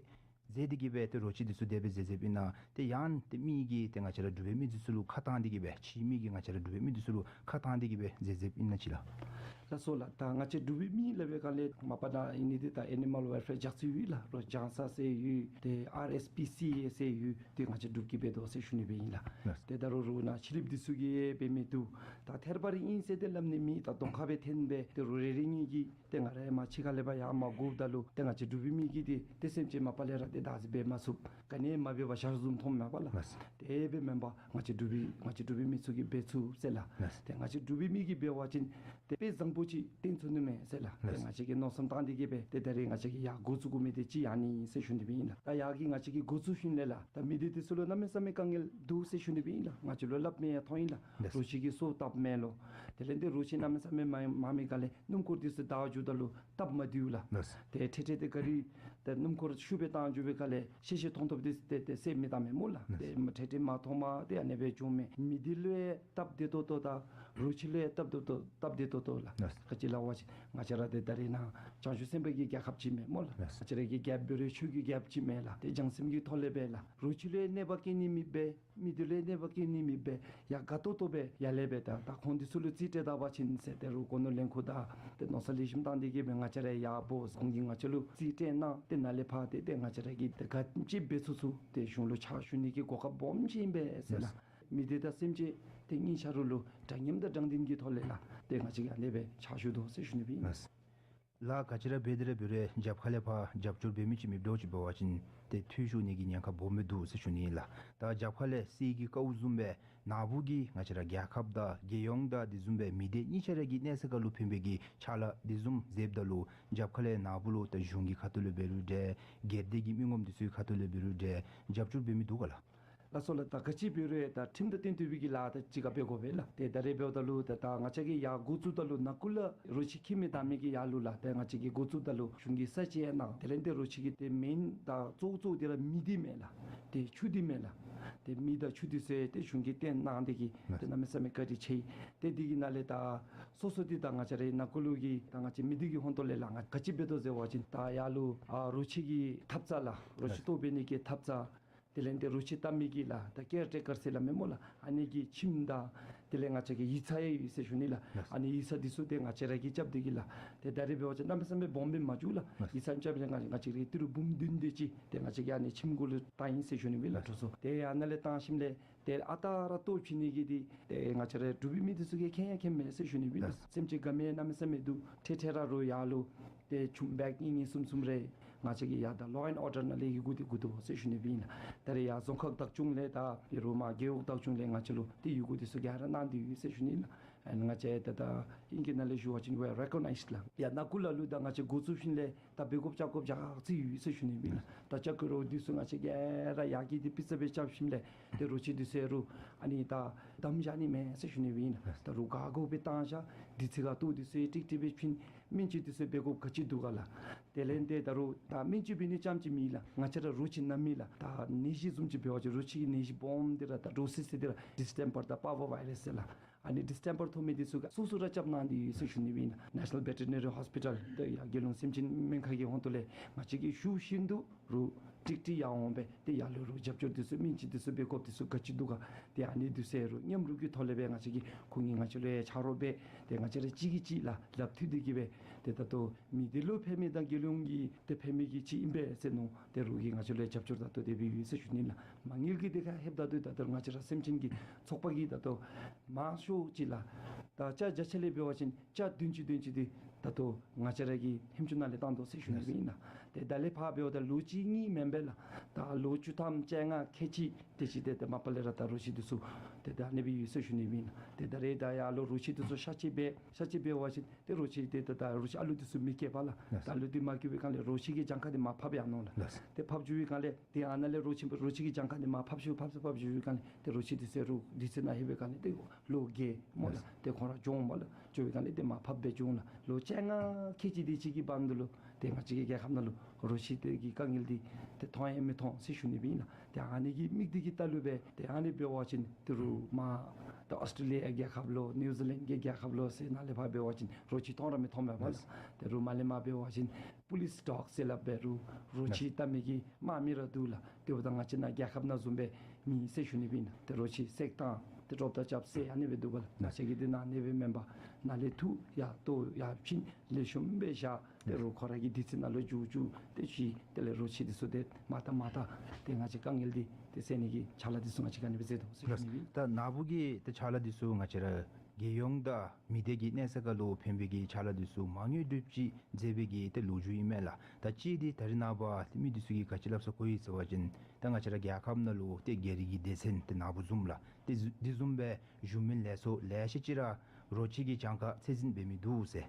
མཛད་དེ་གི་སྦེ་ཏེ་རོ་ཁྱི་འདི་ཚུ་དེ་སྦེ་མཛད་མཛདཔ་ཨིན་ན། ཏེ་ཡང་ཏེ་མི་གིས་ཏེ་ང་བཅས་ར་འབྲུག་པའི་མི་འདི་ཚུ་ལུ་ཁ་བཏང་སྟེ་གི་སྦེ་ཕྱི་མི་གིས་ང་བཅས་ར་འབྲུག་པའི་མི་འདི་ཚུ་ལུ་ཁ་བཏང་སྟེ་གི་སྦེ་མཛད་མཛདཔ་ཨིན་ན་ཅིག་ལགས། ལགས་སོ་ལགས། ད་ང་བཅས་འབྲུག་པའི་མི་སླབ་པའི་སྒང་ལས་མ་པ་ད་ཨིན་ནི་འདི་ད་ཨེ་ནི་མཱལ་ཝེལ་ཕེར་རྒྱ་མཚོ་ཡོད་ལགས། རོགས་རྒྱང་བསྒྲགས་ཟེར་ཡོད། ཏེ་ཨར་ཨེསི་པི་སི་ཨེ་ཟེར་ཡོད། ཏེ་ང་བཅས་འབྲུག་གིས་འབད་དོ་ཟེར་ཞུ་ནི་སྦེ་ཨིན་ལགས། ལགས། ཏེ་ད་རུང་རོགས་ནཱ་ཕྱི་གླིངཔ་འདི་ཚུ་གིས་འབད་མི་འདུག། ད་ཐད་རི་བ་རི་ཨིན་ཟེར་ཏེ་སླབ་ནི་མེད། ད་གདོང་ཁར་སྦེ་ཐོན་སྦེ་ཏེ་རོགས་རེ་རེ་གཉིས་ཀྱིས་ཏེ་ང་ར་མར་ཕྱི་ཁ་ལས་ཕར་ཡར་མར་སྒུགཔ་ད་ལུ་ཏེ་ང་བཅས་འབྲུག་པའི་མི་གིས་ཏེ་ཏེ་སེམས་ཅན་མ་པ་ལས་ར་ཏེ་བདག་འཛིན་འབད་མ་ཚུགས། ག་ནི་མ་འབད་བར་ཞར་བཟུང་མཐོངམ་མས་པ་ལགས། ལགས། དེ་སྦེ་མེན་པར་ང་བཅས་འབྲུག་པའི་ང་བཅས་འབྲུག་པའི་མི་ཚུ་གིས་འབད་ཚུགས་ཟེར་ལགས། ལགས། ཏེ་ང་བཅས་འབྲུག་པའི་མི་གིས་འབད་བ་ཅིན་ཏེ་དཔེ་བཟང་པོ་ཅིག་སྟོན་ཚུགས་ནི་མས་ཟེར་ལགས། ཏེ་ལགས། ང་བཅས་ཀྱིས་མནོ་བསམ་བཏང་སྟེ་གི་སྦེ་ཏེ་ད་རེས་ང་བཅས་ཀྱིས་ཡར་འགོ་བཙུགས་དགོ་མི་འདི་ཅིག་ཨ་ནི་ཨིན་ཟེར་ཞུ་ནི་སྦེ་ཨིན་ལགས། ད་ཡར་གྱི་ང་བཅས་ཀྱིས་འགོ་བཙུགས་ཞིནམ་ལས་ལགས། ད་མི་སྡེ་འདི་ཚུ་ལུ་གནམ་མེད་ས་མེད་དཀའ་ངལ་འདུག་ཟེར་ཞུ་ནི་སྦེ་ཨིན་ལགས། ང་བཅས་ལུ་སླབ་མི་ཡང་ཐོན་ཡི་ལགས། ལགས། རོ་ཁྱི་གིས་སོ་བཏབ་མས་ལོ། དེ་ལས་ཏེ་རོ་ཁྱི་གནམ་མེད་ས་མེད་མང་མང་མི་སྒང་ལས་སྣུམ་འཁོར་འདི་ཚུ་བདའ་འགྱོཝ་ད་ལུ་སྟབས་མ་བདེཝ་ལགས། ལགས། ཏེ་འཕྲལ་འཕྲལ་ཏེ་ག་རི་ཏེ་སྣུམ་འཁོར་ཤུགས་སྦེ་བཏང་འགྱོ་བའི་སྒང་ལས་ཤེད་ཤེད་ཐོང་ཐོངམ་འདི་ཏེ་ཏེ་བསད་མི་བཏང་མས་སྨོ་ལགས། ལགས། ཏེ་འཕྲལ་འཕྲལ་མ་ཐོངམ་ཏེ་ཨ་ནི་སྦེ་བྱུངམ་མས། མི་སྡེ་ལུ་ཡང་སྟབས་བདེ་ཏོག་ཏོ་དང་རོ་ཁྱི་ལུ་ཡང་སྟབས་བདེ་ཏོག་སྟབས་བདེ་ཏོག་ཏོ་ལགས། ལགས། ག་ཅི་སླབ་པ་ཅིན་ང་བཅས་ར་ཏེ་ད་རེས་ནཱ་བྱང་ཆུབ་སེམས་དཔའ་གི་རྒྱལ་ཁབ་ཅིག་མས་སྨོ་ལགས། ལགས། ང་བཅས་ར་གི་རྒྱལཔོ་འབད་རུང་ཆོས་ཀྱི་རྒྱལཔོ་ཅིག་མས་ལགས། ཏེ་བྱང་སེམས་ཀྱི་ཐོག་ལས་སྦེ་ལགས། རོ་ཁྱི་ལུ་ཡང་གནོད་པ་བཀལ་ནི་མེདཔ་སྦེ་མི་སྡེ་ལུ་ཡང་གནོད་པ་བཀལ་ནི་མེདཔ་སྦེ་ཡར་དགའ་ཏོག་ཏོ་སྦེ་ཡར་ལས་སྦེ་ད་ད་ཁོང་འདི་ཚུ་ལུ་རྩིས་སྤྲོད་ད་པ་ཅིན་ཟེར་ཏེ་རོགས་སྒོ་ནོར་ལས་ཁུངས་དང་ཏེ་མནོ་བསམ་ལེགས་ཤོམ་བཏང་སྟེ་གི་སྦེ་ང་བཅས་ར་ཡར་འབོ། ཁོང་གིས་ང་བཅས་ལུ་རྩིས་སྤྲོད་གནང་། ཏེ་ནཱ་ལས་ཕར་ཏེ་ཏེ་ང་བཅས་ར་གིས་ཏེ་ག་ཅི་འབད་ཚུགས་ཚུགས་ཏེ་གཞུང་ལུ་ཕྱག་ཞུ་ནི་གི་གོ་སྐབས་སྦོམ་ཅིག་ཨིན་པས་ཟེར་ལགས། ལགས། མི་སྡེ་དང་སེམས་ཅན་ཏེ་གཉིས་ཆ་ར་ལུ་འདྲ་མཉམ་དང་དྲང་བདེན་གྱི་ཐོག་ལས་ལགས། ཏེ་ང་བཅས་ཀྱིས་ཨ་ནི་སྦེ་ཕྱག་ཞུ་དོ་ཟེར་ཞུ་ནི་སྦེ་ཨིན། ལགས། ལཱ་ག་ཅི་ར་འབད་དེ་ར་འབད་རུང་རྒྱབ་ཁ་ལས་ཕར་རྒྱབ་སྐྱོར་འབད་མི་ཅིག་མེདཔ་འདྲཝ་ཅིག་འབད་བ་ཅིན་ཏེ་འཐུས་ཤོར་ནི་གི་ཉེན་ཁ་སྦོམ་སྦེ་འདུག་ཟེར་ཞུ་ནི་ཨིན་ལགས། ད་རྒྱབ་ཁ་ལས་སྲིད་ཀྱི་བཀའ་དབང་བཟུམ་སྦེ་ནཱ་བུ་གི་ང་བཅས་ར་རྒྱལ་ཁབ་དང་རྒྱལ་ཡོངས་དང་དེ་བཟུམ་སྦེ་མི་སྡེ་གཉིས་ཆ་ར་གི་གནས་ས་ཁར་ལུ་ཕན་པའི་གི་ཕྱག་ལཱ་དེ་བཟུམ་མཛདཔ་ད་ལུ་རྒྱབ་ཁ་ལས་ནཱ་བུ་ལུ་ད་གཞུང་གི་ཁ་ཐུག་ལས་འབད་རུང་འདྲ། སྒེར་སྡེ་གི་མི་ངོམ་དེ་ཚུ་གི་ཁ་ཐུག་ལས་འབད་རུང་འདྲ། རྒྱབ་སྐྱོར་འབད་མི་འདུག་ག་ལགས། ལགས་སོ་ལགས། ད་ག་ཅི་འབད་རུང་ད་ཁྲིམས་དང་བསྟུན་ཏེ་སྦེ་གི་ལཱ་ད་ཅིག་ཁར་འབད་དགོ་པས་ལགས། ཏེ་ད་རེས་འབདཝ་ད་ལུ་ད་ད་ང་བཅས་ཀྱིས་ཡར་འགོ་བཙུགས་ད་ལུ་ནང་འཁོད་ལས་རོ་ཁྱི་ཁྱིམ་མི་བདའ་མི་གི་ཡར་ལུ་ལགས། ཏེ་ང་བཅས་ཀྱིས་འགོ་བཙུགས་ད་ལུ་གཞུང་གིས་ས་ཅིག་ཡང་གནང་། དེ་ལས་ཏེ་རོ་ཁྱི་གི་ཏེ་མེན་ད་གཙོ་བོ་གཙོ་བོ་དེ་ར་མེ་འདི་མས་ལགས། ཏེ་ཆུ་འདི་མས་ལགས། ཏེ་མེ་དང་ཆུ་འདི་ཚུ་ཏེ་གཞུང་གིས་ཏེ་གནང་སྟེ་གི་ཏེ་གནམ་མེད་ས་མེད་བཀའ་དྲིན་ཆེ། ཏེ་འདི་གི་ནང་ལས་ད་སོ་སོ་འདི་ད་ང་བཅས་རའི་ནང་འཁོད་ལུ་གི་ད་ང་བཅས་མི་སྡེ་གི་ཧོང་ཏོ་ལས་ལགས། ང་ག་ཅི་འབད་དོ་ཟེར་བ་ཅིན་ད་ཡར་ལུ་ཨ་རོ་ཁྱི་གི་ཐབ་ཚང་ལགས། རོ་ཁྱི་གཏོར་འབད་ནི་གི་ཐབ་ཚང་། དེ་ལས་ཏེ་རོ་ཁྱི་བལྟ་མི་གི་ལགས། ད་ཀེར་ཊེ་ཀར་ཟེར་སླབ་མས་སྨོ་ལགས། ཨ་ནི་གི་ཁྱིམ་དང་དེ་ལས་ང་བཅས་ཀྱི་ཡིག་ཚང་ཡང་ཡོད་ཟེར་ཞུ་ནི་ལགས། ལགས། ཨ་ནི་ཡིག་ཚང་འདི་ཚུ་ཏེ་ང་བཅས་ར་གིས་རྐྱབ་སྟེ་གི་ལགས། ཏེ་ད་རེས་འབད་བ་ཅིན་གནམ་མེད་ས་མེད་སྦོམ་སྦེ་མ་བཙུགས་ལགས། ལགས། ཡིག་ཚང་རྐྱབ་ནི་ང་ང་བཅས་རའི་ཏི་རུ་འབུམ་བདུན་དེ་ཅིག་ཏེ་ང་བཅས་ཀྱིས་ཨ་ནི་ཁྱིམ་གུ་ལུ་བཏང་ཡི་ཟེར་ཞུ་ནི་སྦེ་ལགས། ལགས། གྲོགས་ཚོ། ཏེ་ཨ་ནཱ་ལས་བཏང་ཞིནམ་ལས་ཏེ་ཨ་རྟག་ར་གཏོར་བྱིན་ནི་གི་འདི་ཏེ་ང་བཅས་ར་འབྲུག་པའི་མི་འདི་ཚུ་གིས་མཁྱེན་ཡང་མཁྱེནམ་མས་ཟེར་ཞུ་ནི་སྦེ་ལགས། ལགས། སེམས་ཅན་དགའ་མི་གནམ་མེད་ས་མེད་འདུག། འཕྲལ་འཕྲལ་ར་རོགས་ཡར་ལུ་ཏེ་ཆུམ་བེག་གཉིས་གཉིས་གསུམ་གསུམ་རེ་ང་བཅས་ཀྱིས་ཡར་ད་ལོ་ཨེནཌ་ཨོར་ཌར་ནང་ལས་ཡི་གུ་འདི་དགོ་དོ་ཟེར་ཞུ་ནི་སྦེ་ཨིན་ལགས། ད་རེས་ཡར་རྫོང་ཁག་བདག་སྐྱོང་ལས་ད་ཡི་རུ་མར་རྒེད་འོག་བདག་སྐྱོང་ལས་ང་བཅས་ལུ་ཏེ་ཡི་གུ་འདི་ཚུ་ག་ར་གནང་སྟེ་ཡོད་ཟེར་ཞུ་ནི་ལགས། ཨ་ནི་ང་བཅས་ད་ད་ཨིང་སྐད་ནང་ལས་ཞུ་བ་ཅིན་we are recognized ལགས། ཡར་ནང་འཁོད་ལ་ལུ་ད་ང་བཅས་འགོ་བཙུགས་ཞིནམ་ལས་ད་འབད་དགོཔ་རྐྱབ་དགོཔ་ཡང་ཅིག་ཡོད་ཟེར་ཞུ་ནི་སྦེ་ཨིན་ལགས། ད་ལྕགས་ཀྱི་རོ་འདི་ཚུ་ང་བཅས་ག་ར་ཡར་གྱི་འདི་པི་ཙ་སྦེ་རྐྱབ་ཞིནམ་ལས་ཏེ་རོ་ཁྱི་འདི་ཚུ་ཡི་རུ་ཨ་ནི་ད་བསྡམ་བཞག་ནི་མས་ཟེར་ཞུ་ནི་སྦེ་ཨིན་ལགས། ད་རུང་ག་དགོ་སྦེ་བཏང་བཞག། དུས་ཚོད་ཁར་ལྟོ་འདི་ཚུ་ཡང་ཀྲིག་ཀྲི་སྦེ་བྱིན། སྨན་བཅོས་འདི་ཚུ་འབད་དགོཔ་ག་ཅི་འདུག་ག་ལགས། དེ་ལས་ཏེ་ད་རུང་ད་སྨན་བཅོས་འབད་ནི་རྐྱངམ་ཅིག་མེན་ལགས། ང་བཅས་ར་རོ་ཁྱི་ན་མི་ལགས། ད་ནད་གཞི་བཟུམ་ཅིག་འབད་བ་ཅིན་རོ་ཁྱི་གི་ནད་གཞི་སྦོམ་འདི་ར་ད་འདྲོག་སི་སི་འདི་ར་ཌིས་ཊེམ་པར་དང་པར་བོ་ཝའི་རཱསི་ཟེར་ལགས། ཨ་ནི་ཌིས་ཊེམ་པར་ཐོབ་མི་འདི་ཚུ་ག་སོ་སོ་ར་རྐྱབ་གནང་སྟེ་ཡོད་ཟེར་ཞུ་ནི་སྦེ་ཨིན་ལགས། ནེ་ཤ་ནཱལ་བེ་ཊེ་རི་ནེ་རི་ཧོསི་པི་ཊལ་ཏེ་ཡར་རྒྱལ་ཡོངས་སེམས་ཅན་སྨན་ཁང་གི་ཧོང་ཏོ་ལས་ང་བཅས་ཀྱིས་ཞུ་བཞིན་དུ་རུང་ཀྲིག་ཀྲི་ཡར་འོང་སྦེ་ཏེ་ཡར་ལུ་རུང་རྒྱབ་སྐྱོར་འདི་ཚུ་སྨན་བཅོས་འདི་ཚུ་འབད་དགོཔ་འདི་ཚུ་ག་ཅི་འདུག་ག། ཏེ་ཨ་ནི་འདི་ཚུ་རུང་མཉམ་རུབ་ཀྱི་ཐོག་ལས་སྦེ་ང་བཅས་ཀྱིས་ཁོང་གིས་ང་བཅས་ལུ་ཡང་ཆ་རོགས་འབད། ཏེ་ང་བཅས་ར་གཅིག་གིས་གཅིག་ལགས་ལགཔ་མཐུད་དེ་གི་སྦེ་ཏེ་ད་ལྟོ་མི་སྡེ་ལུ་ཕན་མི་དང་རྒྱལ་ཡོངས་ཀྱི་ཏེ་ཕན་མི་གི་ཅིག་ཨིན་པས་ཟེར་མནོ། ཏེ་རོགས་ཀྱིས་ང་བཅས་ལུ་ཡང་རྒྱབ་སྐྱོར་ད་ལྟོ་དེ་སྦེ་ཡོད་ཟེར་ཞུ་ནི་ལགས། མ་དངུལ་གྱི་དེ་ཁར་ལྷོདཔ་ད་ལྟོ་ད་ལྟོ་ང་བཅས་ར་སེམས་ཅན་གྱི་ཚོགས་པ་གིས་ད་ལྟོ་མང་ཤོས་ཅིག་ལགས། ད་ཅ་བརྒྱ་ཆ་ལས་འབད་བ་ཅིན་ཅ་བདུན་ཅུ་དོན་གཅིག་འདི་ད་ལྟོ་ང་བཅས་ར་གི་ཧེམ་ཆུ་ནང་ལས་བཏང་དོ་ཟེར་ཞུ་ནི་སྦེ་ཨིན་ལགས། ཏེ་ད་ལས་ཕར་འབདཝ་ད་ལོ་གཅིག་གཉིས་མེན་པས་ལགས། ད་ལོ་བཅུ་ཐམ་བཅོ་ལྔ་ཁལ་གཅིག་དེ་ཅིག་ཏེ་ད་མ་པ་ལས་ར་ད་རོ་ཁྱི་འདི་ཚུ་ཏེ་ད་ཨ་ནི་སྦེ་ཡོད་ཟེར་ཞུ་ནི་སྦེ་ཨིན་ལགས། ཏེ་ད་རེས་ད་ཡར་ལུ་རོ་ཁྱི་འདི་ཚུ་ཤ་བཅད་འབད་ཤ་བཅད་འབད་བ་ཅིན་ཏེ་རོ་ཁྱི་ཏེ་ད་ད་རོ་ཁྱི་ཨ་ལུ་འདི་ཚུ་མི་སྐྱེ་བས་ལགས། ལགས། ད་ཨ་ལུ་འདི་མ་སྐྱེ་བའི་སྒང་ལས་རོ་ཁྱི་གི་གྱངས་ཁ་འདི་མར་ཕབ་ཡར་ནུག་ལགས། ལགས། ཏེ་ཕབ་བཅུག་པའི་སྒང་ལས་ཏེ་ཨ་ནཱ་ལས་རོ་ཁྱི་རོ་ཁྱི་གི་གྱངས་ཁ་འདི་མར་ཕབ་བཅུག་ཕབ་བཅུག་ཕབ་བཅུག་པའི་སྒང་ལས་ཏེ་རོ་ཁྱི་འདི་ཚུ་རུང་དུས་ཚོད་ནང་ལྷོད་པའི་སྒང་ལས་ཏེ་ལོ་བརྒྱད་སྨོ་ལགས། ལགས། ཏེ་ཁོང་ར་འགྱོ་འོང་པས་ལགས། འགྱོ་བའི་སྒང་ལས་ཏེ་མར་ཕབ་སྦེ་འགྱོ་འོང་ལགས། ལོ་བཅོ་ལྔ་ཁལ་གཅིག་དེ་ཅིག་གི་བར་ན་ལུ་ཏེ་ང་བཅས་ཀྱི་རྒྱལ་ཁབ་ནང་ལུ་རོ་ཁྱི་དེ་གི་དཀའ་ངལ་འདི་ཏེ་མཐོང་ཡང་མི་མཐོང་ཟེར་ཞུ་ནི་སྦེ་ཨིན་ལགས། ཏེ་ཨ་ནི་གི་དམིགས་གཏད་ཀྱི་ལྟག་ལུ་སྦེ་ཏེ་ཨ་ནི་འབད་བ་ཅིན་ཏེ་རུང་མར་ད་ཨོསི་ཊྲེ་ལི་ཡ་རྒྱལ་ཁབ་ལོ་ནིའུ་ཛི་ལེནཌ་གི་རྒྱལ་ཁབ་ལོ་ཟེར་ནཱ་ལས་ཕར་འབད་བ་ཅིན་རོ་ཁྱི་མཐོང་ར་མི་མཐོང་མས་པ་ལགས། ཏེ་རུང་མར་ལས་མར་འབད་བ་ཅིན་པུ་ལིསི་ཌོག་ཟེར་སླབ་སྦེ་རུང་རོ་ཁྱི་བལྟ་མི་གི་དམག་མི་ར་འདུག་ལགས། ཏེ་འབདཝ་ད་ང་བཅས་ནཱ་རྒྱལ་ཁབ་ནང་བཟུམ་སྦེ་མེད་ཟེར་ཞུ་ནི་སྦེ་ཨིན་ལགས། ཏེ་རོ་ཁྱི་བསད་བཏང་ཏེ་དཀྲོག་དཀྲི་རྐྱབ་བསད་ཨ་ནི་སྦེ་འདུག་པ་ལགས། ང་བཅས་ཀྱི་འདི་ནང་ཨ་ནི་སྦེ་མེན་པར་ནཱ་ལས་འཐུ་ཡར་གཏོར་ཡར་བྱིན་ལེགས་ཤོམ་སྦེ་བཞག། ཏེ་རུང་ཁོ་ར་གི་དུས་ཚོད་ནང་ལུ་འགྱོ་འགྱོ་སྟེ་ཅིག་དེ་ལས་རོ་ཁྱི་འདི་ཚུ་ཏེ་མར་ད་མར་ད་ཏེ་ང་བཅས་དཀའ་ངལ་འདི་ཏེ་སེལ་ནི་གི་ཕྱག་ལཱ་འདི་ཚུ་ང་བཅས་ག་ནི་སྦེ་མཛད་དོ་ཟེར་ཞུ་ནི་སྦེ་ཨིན། ད་ནཱ་བུ་གི་ཏེ་ཕྱག་ལཱ་འདི་ཚུ་ང་བཅས་ར་རྒྱལ་ཡོངས་དང་མི་སྡེ་གི་གནས་ས་ཁར་ལུ་ཕན་པའི་གི་ཕྱག་ལཱ་འདི་ཚུ་མ་དངུལ་སྒྲུབ་ཅིག་མཛད་པའི་གི་ཏེ་ལོ་རྒྱུས་ཨིན་མས་ལགས། ད་ཅི་འདི་ད་རེས་ནངས་པ་ཏེ་མི་འདི་ཚུ་གིས་ག་ཅི་སླབ་ས་གོ་ཡི་ཟེར་བ་ཅིན་ད་ང་བཅས་ར་རྒྱལ་ཁབ་ནང་ལུ་ཏེ་སྒེར་གྱི་སྡེ་ཚན་ཏེ་ནཱ་བུ་བཟུམ་ལགས། ཏེ་འདི་བཟུམ་སྦེ་གཞུང་མིན་ལས་ཚོགས་ལེ་ཤ་ཅིག་ར་རོ་ཁྱི་གི་གྱངས་ཁ་ཚད་འཛིན་འབད་མི་འདུག་ཟེར།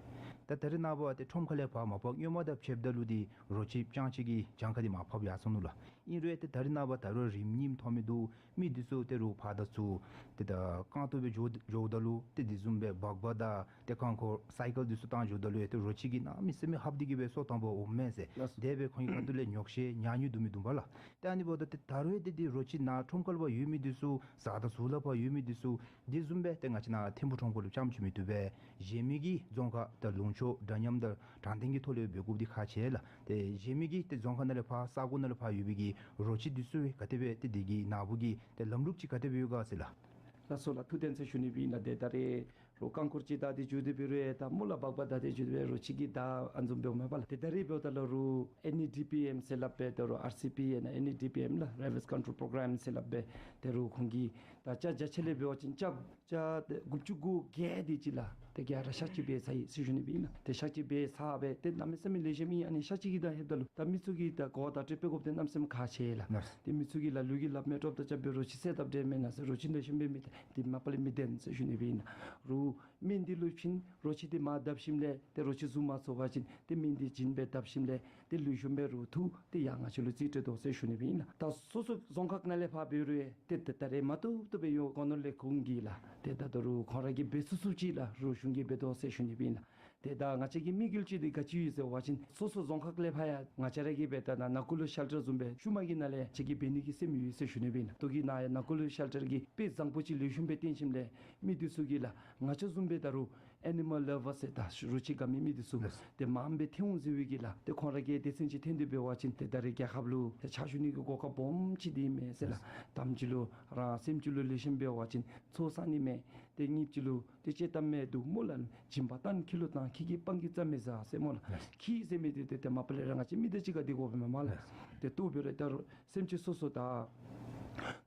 ད་ད་རེས་ནངས་པ་ཏེ་ཁྲོམ་ཁ་ལས་ཕར་མ་པ་སྔོན་མ་དང་ཕྱདཔ་ད་ལུ་འདི་རོ་ཁྱི་རྐྱངམ་ཅིག་གི་གྱངས་ཁ་འདི་མར་ཕབ་ཡར་སོང་ནུག་ལགས། ཨིན་རུང་ཏེ་ད་རེས་ནངས་པ་ད་རུང་རིམ་གཉིས་མཐོང་མི་འདུག། མི་འདི་ཚུ་ཏེ་རུང་ཕར་དང་ཚུར་ཏེ་ད་རྐང་སྟོང་སྦེ་འགྱོ་འགྱོཝ་ད་ལུ་ཏེ་འདི་བཟུམ་སྦེ་སྦག་སྦག་དང་ཏེ་རྐང་འཁོར་སའི་ཀལ་འདི་ཚུ་བཏང་འགྱོཝ་ད་ལུ་ཏེ་རོ་ཁྱི་གིས་གནམ་མེད་ས་མེད་ཧབ་སྟེ་གི་སྦེ་སོ་བཏང་འབག་འོངམ་མས་ཟེར། ལགས་སོ། དེ་སྦེ་ཁོང་གི་ཁ་ཐུག་ལས་ཉོགས་བཤད་ཉག་ཉོག་འདུག་མི་འདུག་པ་ལགས། ཏེ་ཨ་ནི་འབདཝ་ད་ཏེ་ད་རུང་ཏེ་འདི་རོ་ཁྱི་ནཱ་ཁྲོམ་ཁ་ལུ་ཕར་ཡོད་མི་འདི་ཚུ་བཟའ་དང་ཟུར་ལུ་ཕར་ཡོད་མི་འདི་ཚུ་འདི་བཟུམ་སྦེ་ཏེ་ང་བཅས་ནཱ་ཐིམ་ཕུ་ཁྲོམ་ཁ་ལུ་རྐྱངམ་ཅིག་མི་བཏུབ་པས། གཞན་མི་གི་རྫོང་ཁག་ད་ལུང་ཕྱོགས་འདྲ་མཉམ་དང་དྲང་བདེན་གྱི་ཐོག་ལས་འབད་དགོཔ་འདི་ཁག་ཆེ་ལགས། ཏེ་གཞན་མི་གི་ཏེ་རྫོང་ཁག་ནང་ལས་ཕར་ས་གོ་ནང་ལས་ཕར་ཡོད་པའི་གི་རོ་ཁྱི་འདི་ཚུ་ག་དེ་སྦེ་ཏེ་འདི་གི་ནཱ་བུ་གི་ཏེ་ལམ་ལུགས་ཅིག་ག་དེ་སྦེ་ཡོད་ག་ཟེར་ལགས། ལགས་སོ་ལགས། ཐུགས་བདེན་ཟེར་ཞུ་ནི་སྦེ་ཨིན་ལགས། ཏེ་ད་རེས་རོགས་རྐང་འཁོར་ཅིག་བདའ་སྟེ་འགྱོ་སྟེ་འབད་རུང་ད་སྨོ་ལགས་སྦག་སྦག་བདའ་སྟེ་འགྱོ་སྟེ་འབད་རོ་ཁྱི་གིས་བདའ་ཨ་ནི་བཟུམ་འབདཝ་མས་པ་ལགས། ཏེ་ད་རེས་འབདཝ་ད་ལུ་རོགས་ཨེན་ཨི་ཌི་པི་ཨེམ་ཟེར་སླབ་སྦེ་ད་རོགས་ཨར་སི་པི་ཨེན་ཨེན་ཨི་ཌི་པི་ཨེམ་ལགས་Rabies Control Program ཟེར་སླབ་སྦེ་ད་རོགས་ཁོང་གིས་ད་ཅ་བརྒྱ་ཆ་ལས་འབད་བ་ཅིན་ཅ་ཅ་ཏེ་དགུ་བཅུ་གོ་བརྒྱད་དེ་ཅིག་ལགས། ཏེ་ག་ར་ཤ་ཅིག་འབད་ཚར་ཡི་ཟེར་ཞུ་ནི་སྦེ་ཨིན་ལགས། ཏེ་ཤ་ཅིག་འབད་ཚར་སྦེ་ཏེ་གནམ་མེད་ས་མེད་ལེགས་ཤོམ་ཨིན། ཨ་ནི་ཤ་ཅིག་གི་དང་ལྷོདཔ་ད་ལུ་ད་མི་ཚུ་གིས་ད་གོ་བརྡ་སྤྲོད་པའི་དགོཔ་དེ་གནམ་མེད་ས་མེད་ཁག་ཆེ་ལགས། ཏེ་མི་ཚུ་གིས་ལ་ལུ་གིས་སླབ་མི་སྤྲོད་ད་ཅིག་སྦེ་རོ་ཁྱི་བསད་དཔ་འདྲཝ་མེན་ན་ཟེར། རོ་ཁྱི་ལེགས་ཤོམ་སྦེ་མི་ཏེ་མ་པ་ལས་མི་བདེན་ཟེར་ཞུ་ནི་སྦེ་ཨིན་ལགས། རོ་སྨན་འདི་ལུ་བྱིན་རོ་ཁྱི་འདི་མར་བརྡབ་ཞིནམ་ལས་ཏེ་རོ་ཁྱི་བཟུང་མ་ཚུགས་པ་ཅིན་ཏེ་སྨན་འདི་བྱིན་སྦེ་བརྡབ་ཞིནམ་ལས་ཏེ་ལེགས་ཤོམ་སྦེ་རོ་འཐུ་སྟེ་ཡར་ང་བཅས་ལུ་རྩིས་སྤྲོད་དོ་ཟེར་ཞུ་ནི་སྦེ་ཨིན་ལགས། ད་སོ་སོ་རྫོང་ཁག་ནང་ལས་ཕར་འབད་རུང་ཏེ་ད་ད་རེས་མ་བཏུབ་བཏུབ་སྦེ་ཡོད། གོ་ནོར་ལས་ཁུངས་ཀྱིས་ལགས་ཏེ་ད་ད་རུང་ཁོང་ར་གིས་འབད་ཚུགས་ཚུགས་ཅིག་ལགས་རོགས་གཞུང་གིས་འབད་དོ་ཟེར་ཞུ་ནི་སྦེ་ཨིན་ལགས། ཏེ་ད་ང་བཅས་ཀྱི་དམིགས་ཡུལ་ཅིག་འདི་ག་ཅི་ཡོད་ཟེར་བ་ཅིན་སོ་སོ་རྫོང་ཁག་ལས་ཕར་ཡང་ང་བཅས་ར་གིས་འབད་ད་ནཱ་ནཱ་ཀུ་ལུ་ཤེལ་ཊར་བཟུམ་སྦེ་ཤུལ་མ་གི་ནང་ལས་ང་བཅས་ཀྱིས་འབད་ནི་གི་སེམས་ཡོད་ཟེར་ཞུ་ནི་སྦེ་ཨིན་ལགས། ད་གི་ནཱ་ཡང་ནཱ་ཀུ་ལུ་ཤེལ་ཊར་གྱིས་དཔེ་བཟང་པོ་ཅིག་ལེགས་ཤོམ་སྦེ་བཏོན་ཞིནམ་ལས་མི་འདི་ཚུ་གིས་ལགས་ང་བཅས་བཟུམ་སྦེ་ད་རུང་ཨེ་ནི་མཱལ་ལ་བར་ཟེར་ད་རོ་ཁྱི་དགའ་མི་མི་འདི་ཚུ་ལགས། ཏེ་མངམ་སྦེ་ཐོན་འོང་ཟེར་བའི་གི་ལགས། ཏེ་ཁོང་ར་གིས་སྡེ་ཚན་ཅིག་འཐོན་ཏེ་འབད་བ་ཅིན་ཏེ་ད་རེས་རྒྱལ་ཁབ་ལུ་ཏེ་ཕྱག་ཞུ་ནི་གི་གོ་སྐབས་སྦོམ་ཅིག་འདི་ཨིན་མས་ཟེར་ལགས། དང་པ་ཅིག་ལུ་རང་སེམས་ཅིག་ལུ་ལེགས་ཤོམ་འབད་བ་ཅིན་ཚོགས་བསག་ནི་མས། ཏེ་གཉིས་པ་ཅིག་ལུ་ཏེ་དཔྱེ་གཏམ་མས་འདུག་སྨོ་ལགས། སྦྱིན་པ་བཏང་ཁྱི་ལུ་བཏང་། ཁྱི་གི་སྤང་གི་རྩྭ་མི་ཟ་ཟེར་སྨོ་ལགས། ཁྱི་ཟེར་མི་འདི་ཏེ་ཏེ་མ་པ་ལས་ར་ང་བཅས་མི་དང་གཅིག་ཁར་སྡོད་དགོ་པས་མས་སྨོ་ལགས། ཏེ་ལྟོ་འབད་རུང་ད་རུང་སེམས་ཅན་སོ་སོ་ད་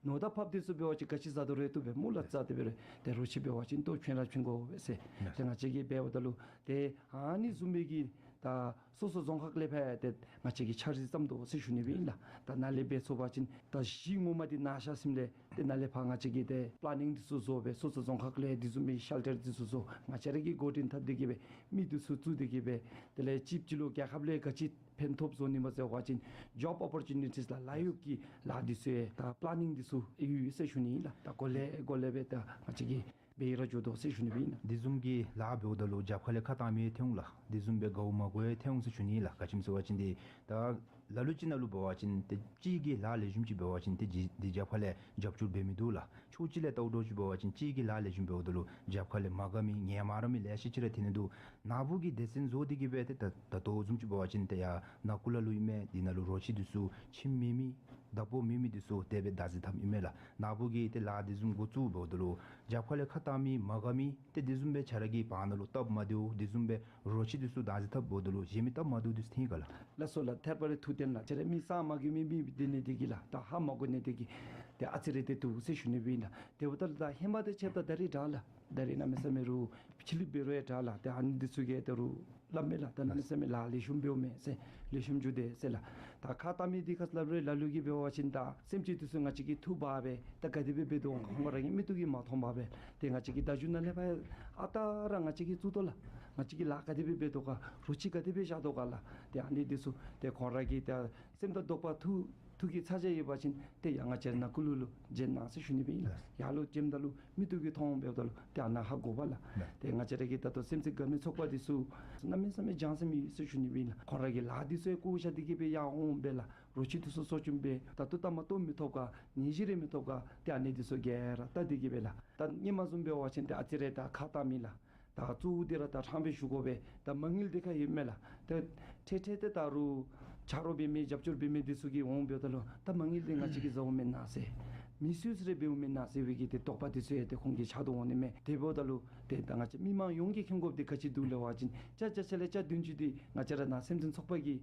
ནོར་དང་ཕགཔ་འདི་ཚུ་འབད་བ་ཅིན་ག་ཅི་ཟ་དོ་རུང་བཏུབ་པས་སྨོ་ལགས། རྩྭ་འདི་འབད་རུང་ཏེ་རོ་ཁྱི་འབད་བ་ཅིན་ལྟོ་ཕྱིན་ར་ཕྱིན་དགོ་པས་ཟེར། ཏེ་ང་བཅས་ཀྱིས་འབདཝ་ད་ལུ་ཏེ་ཨ་ནི་བཟུམ་མའི་གི་ད་སོ་སོ་རྫོང་ཁག་ལས་ཕར་ཏེ་ང་བཅས་ཀྱིས་འཆར་གཞི་བརྩམ་དོ་ཟེར་ཞུ་ནི་སྦེ་ཨིན་ལགས། ད་ནཱ་ལས་འབད་ཚུགས་པ་ཅིན་ད་གཞི་ངོ་མ་འདི་ནཱ་བཞག་ཞིནམ་ལས་ཏེ་ནཱ་ལས་ཕར་ང་བཅས་ཀྱིས་ཏེ་པ་ལེ་ནིང་འདི་ཚུ་བཟོ་སྦེ་སོ་སོ་རྫོང་ཁག་ལས་འདི་བཟུམ་མའི་ཤེལ་ཊར་འདི་ཚུ་བཟོ། ང་བཅས་ར་གིས་འགོ་འདྲེན་འཐབ་སྟེ་གི་སྦེ་མི་འདི་ཚུ་བཙུགས་ཏེ་གི་སྦེ་དེ་ལས་གཅིག་པ་ཅིག་ལུ་རྒྱལ་ཁབ་ལས་ག་ཅི་ཕན་ཐོགས་བཟོ་ནི་མས་ཟེར་བ་ཅིན་ཇོབ་ཨོ་པོར་ཅུ་ནི་ཊིས་ལགས། ལཱ་གཡོག་གི་ལཱ་འདི་ཚུ་ཡང་ད་པ་ལེ་ནིང་འདི་ཚུ་ཡོད་ཟེར་ཞུ་ནི་ཨིན་ལགས། ད་གོ་ལེ་གོ་ལེ་སྦེ་ད་ང་བཅས་ཀྱིས་འབད་ར་འགྱོ་དོ་ཟེར་ཞུ་ནི་སྦེ་ཨིན་ལགས། འདི་བཟུམ་གྱི་ལཱ་འབདཝ་ད་ལུ་རྒྱབ་ཁ་ལས་ཁ་བཏང་མི་ཐོན་འོང་ལགས། འདི་བཟུམ་སྦེ་དགའཝ་མ་དགའཝ་ཐོན་འོང་ཟེར་ཞུ་ནི་ལགས། ག་ཅི་སྨོ་ཟེར་བ་ཅིན་འདི་ད་ལ་ལུ་ཅིག་ནང་ལུ་འབད་བ་ཅིན་ཏེ་གཅིག་གིས་ལཱ་ལེགས་ཤོམ་ཅིག་འབད་བ་ཅིན་ཏེ་འདི་འདི་རྒྱབ་ཁ་ལས་རྒྱབ་སྐྱོར་འབད་མི་འདུག་ལགས། ཕྱོགས་གཅིག་ལས་བལྟཝ་ད་ཅིག་འབད་བ་ཅིན་གཅིག་གིས་ལཱ་ལེགས་ཤོམ་འབདཝ་ད་ལུ་རྒྱབ་ཁ་ལས་མ་དགའ་མི་ངལ་མ་རངས་མི་ལེ་ཤ་ཅིག་ར་ཐོན་ནི་འདུག། ནཱ་བུ་གིས་སྡེ་ཚན་བཟོ་སྟེ་གི་སྦེ་ཏེ་ད་ད་ལྟོ་བཟུམ་ཅིག་འབད་བ་ཅིན་ཏེ་ཡར་ནཱ་ཀུ་ལ་ལུ་ཨིན་མས། འདི་ནང་ལུ་རོ་ཁྱི་འདི་ཚུ་ཁྱིམ་མེད་མི་བདག་པོ་མེད་མི་འདི་ཚུ་དེ་སྦེ་བདག་འཛིན་འཐབ་ཨིན་མས་ལགས། ནཱ་བུ་གིས་ཏེ་ལཱ་འདི་བཟུམ་འགོ་བཙུགས་འབདཝ་ད་ལུ་རྒྱབ་ཁ་ལས་ཁ་བཏང་མི་མ་དགའ་མི་ཏེ་འདི་བཟུམ་སྦེ་ཁྱོད་ར་གི་བར་ན་ལུ་སྟབས་མ་བདེཝ་འདི་བཟུམ་སྦེ་རོ་ཁྱི་འདི་ཚུ་བདག་འཛིན་འཐབ་འབདཝ་ད་ལུ་གཞན་མི་སྟབས་མ་བདེཝ་འདི་ཚུ་ཐོན་ག་ལགས། ལགས་སོ་ལགས། ཐད་པ་རེ་ཐུགས་བསྟན་ལགས། ཁྱོད་ར་མི་ས་མ་གི་མི་མི་འདི་ནི་འདི་གིས་ལགས་ད་ཧ་མ་གོ་ནི་འདི་གིས་ཏེ་ཨ་ཙི་རེ་ཏེ་འདུག་ཟེར་ཞུ་ནི་སྦེ་ཨིན་ལགས། དེ་འབདཝ་ད་ལུ་ད་ཧེ་མ་དང་ཕྱདཔ་ད་ད་རེས་དྲག་ལགས། ད་རེས་གནམ་མེད་ས་མེད་རོགས་ཕྱི་གླིངཔ་འབད་རུང་ཡང་དྲག་ལགས། ཏེ་ཨ་ནི་འདི་ཚུ་གིས་ད་རུང་སླབ་མས་ལགས། ད་གནམ་མེད་ས་མེད་ལཱ་ལེགས་ཤོམ་འབདཝ་མས་ཟེར། ལེགས་ཤོམ་འགྱོ་དེས་ཟེར་ལགས། ད་ཁ་བཏང་མི་འདི་ཁར་སླབ་རུང་ལ་ལུ་གིས་འབད་བ་ཅིན་ད་སེམས་ཅན་འདི་ཚུ་ང་བཅས་ཀྱིས་འཐུ་འབག་སྦེ་ད་ག་དེ་སྦེ་འབད་དོ་ག་ཁོང་ར་གི་མིག་ཏོ་གིས་མ་མཐོང་པར་སྦེ་ཏེ་ང་བཅས་ཀྱིས་ད་མཇུག་ནང་ལས་ཕར་ཨ་རྟག་ར་ང་བཅས་ཀྱིས་བཙུགས་དོ་ལགས། ང་བཅས་ཀྱིས་ལཱ་ག་དེ་སྦེ་འབད་དོ་ག་རོ་ཁྱི་ག་དེ་སྦེ་བཞག་དོ་ག་ལགས། ཏེ་ཨ་ནི་འདི་ཚུ་ཏེ་ཁོང་ར་གི་ད་སེམས་དང་དོགས་པ་ཐུག་ཐུག་གི་ཚ་གྱང་ཡོད་པ་ཅིན་ཏེ་ཡར་ང་བཅས་ནཱ་ཀུ་ལུ་ལུ་བྱོན་གནང་ཟེར་ཞུ་ནི་སྦེ་ཨིན་ལགས། ཡར་ལུ་བྱོནམ་ད་ལུ་མིག་ཏོ་གིས་མཐོང་འབདཝ་ད་ལུ་ཏེ་ཨ་ནཱ་ཧ་གོ་བས་ལགས། ཏེ་ང་བཅས་ར་གི་ད་ལྟོ་སེམས་ཅན་དགའ་མི་ཚོགས་པ་འདི་ཚུ་གནམ་མེད་ས་མེད་བྱང་སེམས་ཡོད་ཟེར་ཞུ་ནི་སྦེ་ཨིན་ལགས། ཁོང་ར་གི་ལཱ་འདི་ཚུ་ཡང་བཀོ་བཞག་སྟེ་གི་སྦེ་ཡར་འོང་སྦེ་ལགས། རོ་ཁྱི་འདི་ཚུ་གསོ་སྐྱོང་འབད་ད་ལྟོ་ལྟ་མ་ལྟོ་མི་ཐོབ་ག་ནད་གཞི་རེ་མི་ཐོབ་ག་ཏེ་ཨ་ནི་འདི་ཚུ་ག་ར་ལྟ་སྟེ་གི་སྦེ་ལགས། ད་སྔོན་མ་བཟུམ་འབད་བ་ཅིན་ཏེ་ཨ་ཙི་རེ་ད་ཁ་བཏང་མི་ལགས། ད་གཙོ་བོ་འདི་ར་ད་ཕྲང་སྦེ་ཞུ་དགོ་པས། ད་མ་དངུལ་འདི་ཁར་ཡོད་མས་ལགས། ད་ཁྲེ་ཁྲེ་ཏེ་ད་རུང་ཆ་རོགས་འབད་མི་རྒྱབ་སྐྱོར་འབད་མི་འདི་ཚུ་གིས་འོང་འབདཝ་ད་ལུ་ད་མ་དངུལ་འདི་ང་བཅས་ཀྱིས་བཟའཝ་མེན་ན་ཟེར་མི་སུས་རེ་འབདཝ་མེན་ན་ཟེར་བའི་གི་ཏེ་དོགས་པ་འདི་ཚུ་ཡང་ཏེ་ཁོང་གི་ཆགས་དོ་འོང་ནི་མས། དེ་འབདཝ་ད་ལུ་ཏེ་ད་ང་བཅས་མི་མང་ཡོངས་ཀྱིས་མཁྱེན་དགོཔ་འདི་ག་ཅི་འདུག་ལབ་པ་ཅིན་ཅ་ཆ་ཆ་ལས་ཅ་བདུན་ཅུ་འདི་ང་བཅས་ར་ནཱ་སེམས་ཅན་ཚོགས་པ་གི་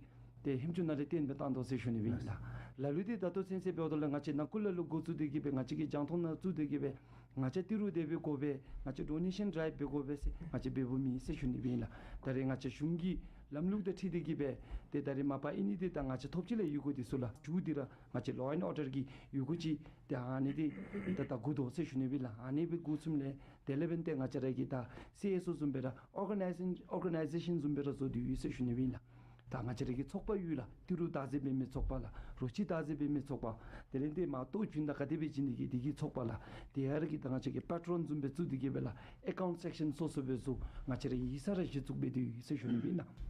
ཏེ་ཧེམ་ཅུ་ནང་ལས་བཏོན་སྦེ་བཏང་དོ་ཟེར་ཞུ་ནི་སྦེ་ཨིན་ལགས། ལ་ལུ་འདི་ད་ལྟོ་ཚུན་ཚོད་འབདཝ་ད་ལུ་ང་བཅས་ནཱ་ཀུ་ལ་ལུ་འགོ་བཙུགས་ཏེ་གི་སྦེ་ང་བཅས་ཀྱིས་རྒྱང་མཐོང་ནང་བཙུགས་ཏེ་གི་སྦེ་ང་བཅས་ཏི་རུ་དེ་སྦེ་དགོ་པས། ང་བཅས་ཌོ་ནེ་ཤཱན་ཌ་རའིབ་འབད་དགོ་པས་ཟེར་ང་བཅས་འབདཝ་མེད་ཟེར་ཞུ་ནི་སྦེ་ཨིན་ལགས། ད་རེས་ང་བཅས་གཞུང་གི་ལམ་ལུགས་དང་འཁྲིལ་ཏེ་གི་སྦེ་ཏེ་ད་རེས་མ་པ་ཨིན་ནི་འདི་ད་ང་བཅས་ཐོབ་ཅི་ལས་ཡོད་དགོ་འདི་ཚུ་ལགས། མཇུག་འདི་ར་ང་བཅས་ལོ་ཨེནཌ་ཨོར་ཌར་གྱི་ཡོད་དགོ་ཅིག་ཏེ་ཨ་ནི་འདི་ད་ད་དགོ་དོ་ཟེར་ཞུ་ནི་སྦེ་ལགས། ཨ་ནི་སྦེ་དགོ་ཚུགསམ་ལས་དེ་ལས་འབདན་ཏེ་ང་བཅས་ར་གི་ད་སི་ཨེསི་ཨོ་བཟུམ་སྦེ་ར་ཨོར་ག་ནའི་ཟེ་ཤཱན་ཨོར་ག་ནའི་ཟེ་ཤཱན་བཟུམ་སྦེ་ར་བཟོ་སྟེ་ཡོད་ཟེར་ཞུ་ནི་སྦེ་ཨིན་ལགས། ད་ང་བཅས་ར་གི་ཚོགས་པ་ཡོད་ལགས། ཏི་རུ་བདག་འཛིན་འབད་མི་ཚོགས་པ་ལགས། རོ་ཁྱི་བདག་འཛིན་འབད་མི་ཚོགས་པ། དེ་ལས་འདི་མ་གཏོགས་རྒྱུན་དང་ག་དེ་སྦེ་བྱིན་ནི་གི་དེ་གི་ཚོགས་པ་ལགས། དེ་ཡང་ར་གི་ད་ང་བཅས་ཀྱིས་པེ་ཊི་རོན་བཟུམ་སྦེ་བཙུགས་ཏེ་གི་སྦེ་ལགས། ཨེ་ཀའུནཊ་སེཀ་ཤཱན་སོ་སོ་སྦེ་བཙུགས་ང་བཅས་ར་གིས་ཡིག་ཚང་ར་གཞི་བཙུགས་འབད་དེ་ཡོད་ཟེར་ཞུ་ནི་སྦེ་ཨིན་ལགས།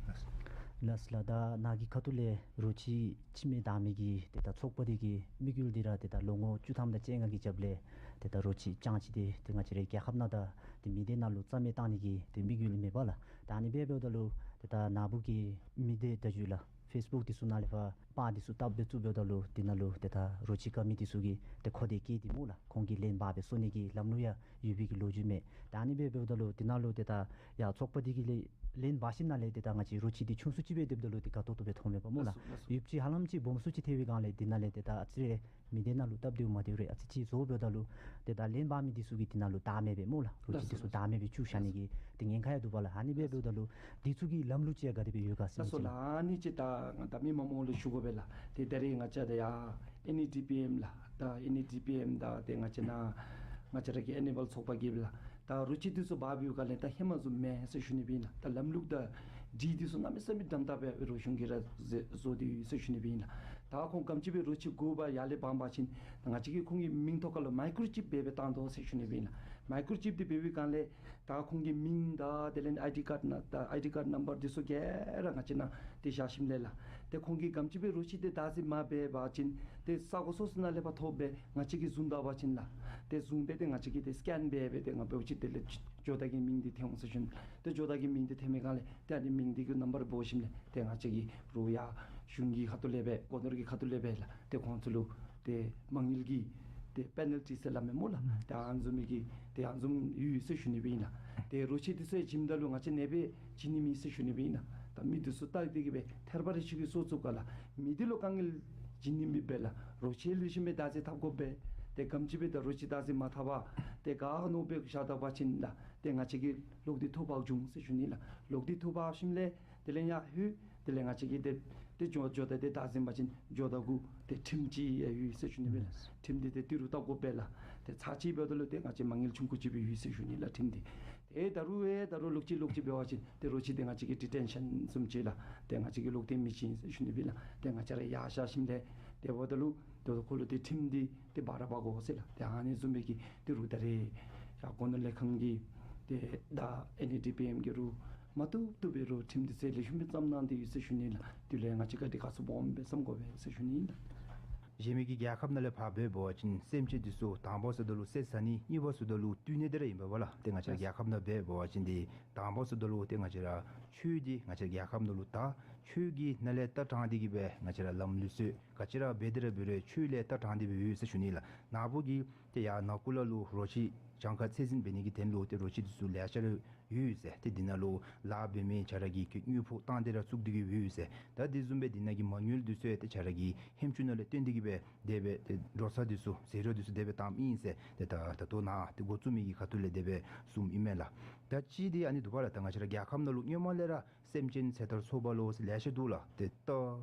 ལགས་ལགས། ད་ནཱ་གི་ཁ་ཐུག་ལས་རོ་ཁྱི་ཁྱིམ་མེད་བདག་མེད་ཀྱི་ཏེ་ད་ཚོགས་པ་འདི་གི་དམིགས་ཡུལ་འདི་ར་ཏེ་ད་ལོ་ངོ་བཅུ་ཐམ་དང་བཅོ་ལྔ་གི་རྒྱབ་ལས་ཏེ་ད་རོ་ཁྱི་སྤྱང་ཁྱི་འདི་ཏེ་ང་བཅས་རའི་རྒྱལ་ཁབ་ནང་དང་ཏེ་མི་སྡེ་ནང་ལུ་རྩ་མེད་བཏང་ནི་གི་ཏེ་དམིགས་ཡུལ་ཨིན་མས་པ་ལགས། ད་ཨ་ནི་སྦེ་འབདཝ་ད་ལུ་ཏེ་ད་ནཱ་བུ་གི་མི་སྡེ་བརྡ་བརྒྱུད་ལགས། ཕེསི་བུཀ་འདི་ཚུ་ནང་ལས་ཕར་པར་འདི་ཚུ་བཏབ་སྦེ་བཙུགས་འབདཝ་ད་ལུ་འདི་ནང་ལུ་ཏེ་ད་རོ་ཁྱི་དགའ་མི་འདི་ཚུ་གིས་ཏེ་ཁོ་དེ་སྐྱེས་ཏེ་སྨོ་ལགས། ཁོང་གིས་ལན་འབག་སྦེ་གསོ་ནི་གི་ལམ་ལུགས་ཡང་ཡོད་པའི་གི་ལོ་རྒྱུས་མས། ད་ཨ་ནི་སྦེ་འབདཝ་ད་ལུ་འདི་ནང་ལུ་ཏེ་ད་ཡར་ཚོགས་པ་འདི་གི་ལས་ ལེན་འབག་ཞིནམ་ལས་ཏེ་ད་ང་བཅས་རོ་ཁྱི་འདི་ཆུང་སུ་ཅིག་སྦེ་སྡོདཔ་ད་ལུ་ཏེ་དགའ་ཏོག་ཏོ་སྦེ་མཐོངམ་མས་པ་སྨོ་ལགས། ལགས་སོ། ལགས་སོ། ཡུདཔ་ཅིག་ཧ་ལམ་ཅིག་སྦོམ་སུ་ཅིག་ཐལ་བའི་སྒང་ལས་འདི་ནང་ལས་ཏེ་ད་ཨ་ཙི་རེ་མེ་མདའ་ནང་ལུ་སྟབས་བདེཝ་མ་བདེཝ་རེ་ཨ་ཙི་ཅིག་བཟོ་འབདཝ་ད་ལུ་ཏེ་ད་ལེན་འབག་མི་འདི་ཚུ་གིས་འདི་ནང་ལུ་བདའ་མི་སྦེ་སྨོ་ལགས། རོ་ཁྱི་འདི་ཚུ་བདའ་མི་སྦེ་བཙུགས་བཞག་ནི་གི་ཏེ་ཉེན་ཁ་ཡང་འདུག་པ་ལགས། ཨ་ནི་སྦེ་འབདཝ་ད་ལུ་འདི་ཚུ་གི་ལམ་ལུགས་ཅིག་ཡང་ག་དེ་སྦེ་ཡོད་ག་ཟེར་ལགས་སོ་མི་ཅིག་ལགས། ཨ་ནི་ཅིག་ད་ད་མི་མང་མང་ལུ་ཞུ་དགོ་པས་ལགས། ཏེ་ད་རེས་ང་བཅས་ད་ཡ་ཨེན་ཨི་ཌི་པི་ཨེམ་ལགས། ད་ཨེན་ཨི་ཌི་པི་ཨེམ་ད་ཏེ་ང་བཅས་ནཱ་ང་བཅས་ར་གི་ཨེ་ནི་མལ་ཚོགས་པ་གིས་ལགས། ད་རོ་ཁྱི་འདི་ཚུ་འབག་འབདཝ་ཁར་ལས་ད་ཧེ་མ་བཟུམ་མེན་ཟེར་ཞུ་ནི་སྦེ་ཨིན་ལགས། ད་ལམ་ལུགས་དང་སྒྲིག་འདི་ཚུ་གནམ་མེད་ས་མེད་འགྲན་ཟླ་སྦེ་རོགས་གཞུང་གིས་ར་བཟོ་བཟོ་སྟེ་ཡོད་ཟེར་ཞུ་ནི་སྦེ་ཨིན་ལགས། ད་ཁོང་ག་དེམ་ཅིག་སྦེ་རོ་ཁྱི་དགོ་པ་ཡར་ལས་འབག་འབག་ཞིནམ་ད་ང་བཅས་ཀྱིས་ཁོང་གི་མིང་ཐོག་ཁར་ལུ་མའི་ཀོརོ་ཅིབ་འབད་སྦེ་བཏང་དོ་ཟེར་ཞུ་ནི་སྦེ་ཨིན་ལགས། མའི་ཀོརོ་ཅིབ་འདི་འབད་བའི་སྒང་ལས་ད་ཁོང་གི་མིང་དང་དེ་ལས་ཨའི་ཌི་ཀཱཌ་ནང་ད་ཨའི་ཌི་ཀཱཌ་ནམ་བར་འདི་ཚུ་ག་ར་ང་བཅས་ནང་ཏེ་བཞག་ཞིནམ་ལས་ལགས། ཏེ་ཁོང་གིས་ག་དེམ་ཅིག་སྦེ་རོ་ཁྱི་འདི་བདག་འཛིན་མ་འབད་བ་ཅིན་ཏེ་ས་གོ་སོ་སོ་ནང་ལས་ཕར་ཐོབ་སྦེ་ང་བཅས་ཀྱིས་བཟུང་ད་པ་ཅིན་ལགས། ཏེ་བཟུང་སྦེ་ཏེ་ང་བཅས་ཀྱིས་ཏེ་སི་ཀེན་འབད་སྦེ་ཏེ་ང་འབད་བ་ཅིན་དེ་ལས་ཇོ་བདག་གི་མིང་འདི་ཐོན་འོང་ཟེར་ཞུ་ནི། ཏེ་ཇོ་བདག་གི་མིང་འདི་ཐོན་པའི་སྒང་ལས་ཏེ་ཨ་ནི་མིང་འདི་གི་ནམ་བར་འབོ་ཞིནམ་ལས་ཏེ་ང་བཅས་ཀྱིས་རོགས་ཡར་གཞུང་གི་ཁ་ཐུག་ལས་སྦེ་སྒོ་ནོར་གྱི་ཁ་ཐུག་ལས་སྦེ་ལགས། ཏེ་ཁོང་ཚུ་ལུ་ཏེ་མ་དངུལ་གྱི་ཏེ་པེ་ནལ་ཊི་ཟེར་སླབ་མས་སྨོ་ལགས། ཏེ་ཨ་ནི་བཟུམ་མའི་གི་ཏེ་ཨ་ནི་བཟུམ་ཡོད་ཟེར་ཞུ་ནི་སྦེ་ཨིན་ལགས། ཏེ་རོ་ཁྱི་འདི་ཚུ་ཡང་བྱིནམ་ད་ལུ་ང་བཅས་ནཱ་སྦེ་བྱིན་ནི་མེད་ཟེར་ཞུ་ནི་སྦེ་ཨིན་ལགས། ད་མི་འདི་ཚུ་བལྟ་སྟེ་གི་སྦེ་ཐལ་པ་རེ་ཞུ་གི་སོ་ཚུགས་ག་ལགས། མི་འདི་ལུ་དཀའ་ངལ་བྱིན་ནི་མེད་པས་ལགས། རོ་ཁྱི་ལེགས་ཤོམ་སྦེ་བདག་འཛིན་འཐབ་དགོ་པས། ཏེ་ག་དེམ་ཅིག་སྦེ་ད་རོ་ཁྱི་བདག་འཛིན་མ་འཐབ་པར་ཏེ་ག་ནོར་སྦེ་བཞག་ད་པ་ཅིན་ལགས། ཏེ་ང་བཅས་ཀྱིས་ལོག་སྟེ་འཐུ་འབག་འབྱུང་ཟེར་ཞུ་ནི་ལགས། ལོག་སྟེ་འཐུ་འབག་ཞིནམ་ལས་དེ་ལས་ཡར་ལྷོད། དེ་ལས་ང་བཅས་ཀྱིས་ཏེ་ཏེ་ཇོ་ཇོ་བདག་འདི་བདག་འཛིན་འབད་བ་ཅིན་ཇོ་བདག་གུ་ཏེ་ཁྲིམས་ཅིག་ཡང་ཡོད་ཟེར་ཞུ་ནི་སྦེ་ལགས། ཁྲིམས་འདི་ཏེ་ཏི་རུ་བཏབ་དགོ་པས་ལགས། ཏེ་ཚར་གཅིག་འབདཝ་ད་ལུ་ཏེ་ང་བཅས་མ་དངུལ་ཆུང་ཀུ་ཅིག་སྦེ་ཡོད་ཟེར་ཞུ་ནི་ལགས་ཁྲིམས་འདི། ཏེ་ད་རུང་ཨེ་ད་རུང་ལོག་ཅི་ལོག་ཅི་འབད་བ་ཅིན་ཏེ་རོ་ཁྱི་འདི་ང་བཅས་ཀྱིས་ཌི་ཊེན་ཤཱན་བཟུམ་ཅིག་ལགས། ཏེ་ང་བཅས་ཀྱིས་ལོག་སྟེ་མི་བྱིན་ཟེར་ཞུ་ནི་སྦེ་ལགས། ཏེ་ང་བཅས་ར་ཡར་བཞག་ཞིནམ་ལས་ཏེ་འབདཝ་ད་ལུ་ཏེ་ཁོ་ལུ་ཏེ་ཁྲིམས་འདི་ཏེ་འབག་ར་འབག་དགོ་ཟེར་ལགས། ཏེ་ཨ་ནི་བཟུམ་སྦེ་གི་ཏི་རུ་ད་རེས་ཡར་སྒོ་ནོར་ལས་ཁང་གིས་ཏེ་ད་ཨེན་ཨི་ཌི་པི་ཨེམ་གིས་རུང་མ་བཏུབ་བཏུབ་སྦེ་རུང་ཁྲིམས་འདི་ཚུ་ལེགས་ཤོམ་སྦེ་བརྩམས་གནང་སྟེ་ཡོད་ཟེར་ཞུ་ནི་ལགས། དེ་ལས་ང་བཅས་ག་དེ་དགའ་ཚོར་སྦོམ་སྦེ་བསམ་དགོ་པས་ཟེར་ཞུ་ནི་ལགས། གཞན་མི་གི་རྒྱལ་ཁབ་ནང་ལས་ཕར་འབད་བ་ཅིན་སེམས་ཅན་འདི་ཚུ་དང་པ་ཟེརཝ་ད་ལུ་བསད་ཟ་ནི་གཉིས་པ་ཟེརཝ་ད་ལུ་བཏུལ་ནི་འདི་ར་ཨིན་པས་ལགས། ཏེ་ང་བཅས་ར་རྒྱལ་ཁབ་ནང་འབད་བ་ཅིན་ཏེ་དང་པ་ཟེརཝ་ད་ལུ་ཏེ་ང་བཅས་ར་ཆོས་འདི་ང་བཅས་ར་རྒྱལ་ཁབ་ནང་ལུ་ད་ཆོས་ཀྱི་ནང་ལས་ད་དྲངས་ཏེ་གི་སྦེ་ང་བཅས་ར་ལམ་ལུགས་སྲོལ་ག་ཅི་ར་འབད་དེ་ར་འབད་རུང་ཆོས་ལས་ད་དྲངས་ཏེ་སྦེ་ཡོད་ཟེར་ཞུ་ནི་ལགས། ནཱ་བུ་གི་ཏེ་ཡར་ནང་ཁུལ་ལུ་རོ་ཁྱི་གྱངས་ཁ་ཚད་འཛིན་འབད་ནི་གི་དོན་ལུ་ཏེ་རོ་ཁྱི་འདི་ཚུ་ལེ་ཤ་ར་ཡོད་ཟེར། ཏེ་འདི་ནང་ལུ་ལཱ་འབད་མི་ཁྱོད་ར་གིས་དངུལ་ཕོགས་བཏང་སྟེ་ར་བཙུགས་ཏེ་གི་ཡོད་ཟེར། ད་དེ་བཟུམ་སྦེ་འདི་ནང་གི་མ་དངུལ་འདི་ཚུ་ཡང་ཏེ་ཁྱོད་ར་གི་ཧེམ་ཆུ་ནང་ལས་བཏོན་ཏེ་གི་སྦེ་དེ་སྦེ་ཏེ་འགྲོ་ས་འདི་ཚུ་ཟད་འགྲོ་འདི་ཚུ་དེ་སྦེ་བཏངམ་ཨིན་ཟེར། ཏེ་ད་ད་ལྟོ་ནཱ་ཏེ་འགོ་བཙུགས་མི་གི་ཁ་ཐུག་ལས་དེ་སྦེ་གསུངམ་ཨིན་མས་ལགས། ད་ཅི་འདི་ཨ་ནི་འདུག་པ་ལགས། ད་ང་བཅས་ར་རྒྱལ་ཁབ་ནང་ལུ་སྔོན་མ་ལས་ར་སེམས་ཅན་ཚེ་ཐར་ཚོགས་པ་ལོ་ཟེར་ལེ་ཤ་འདུག་ལགས། ཏེ་རྟ་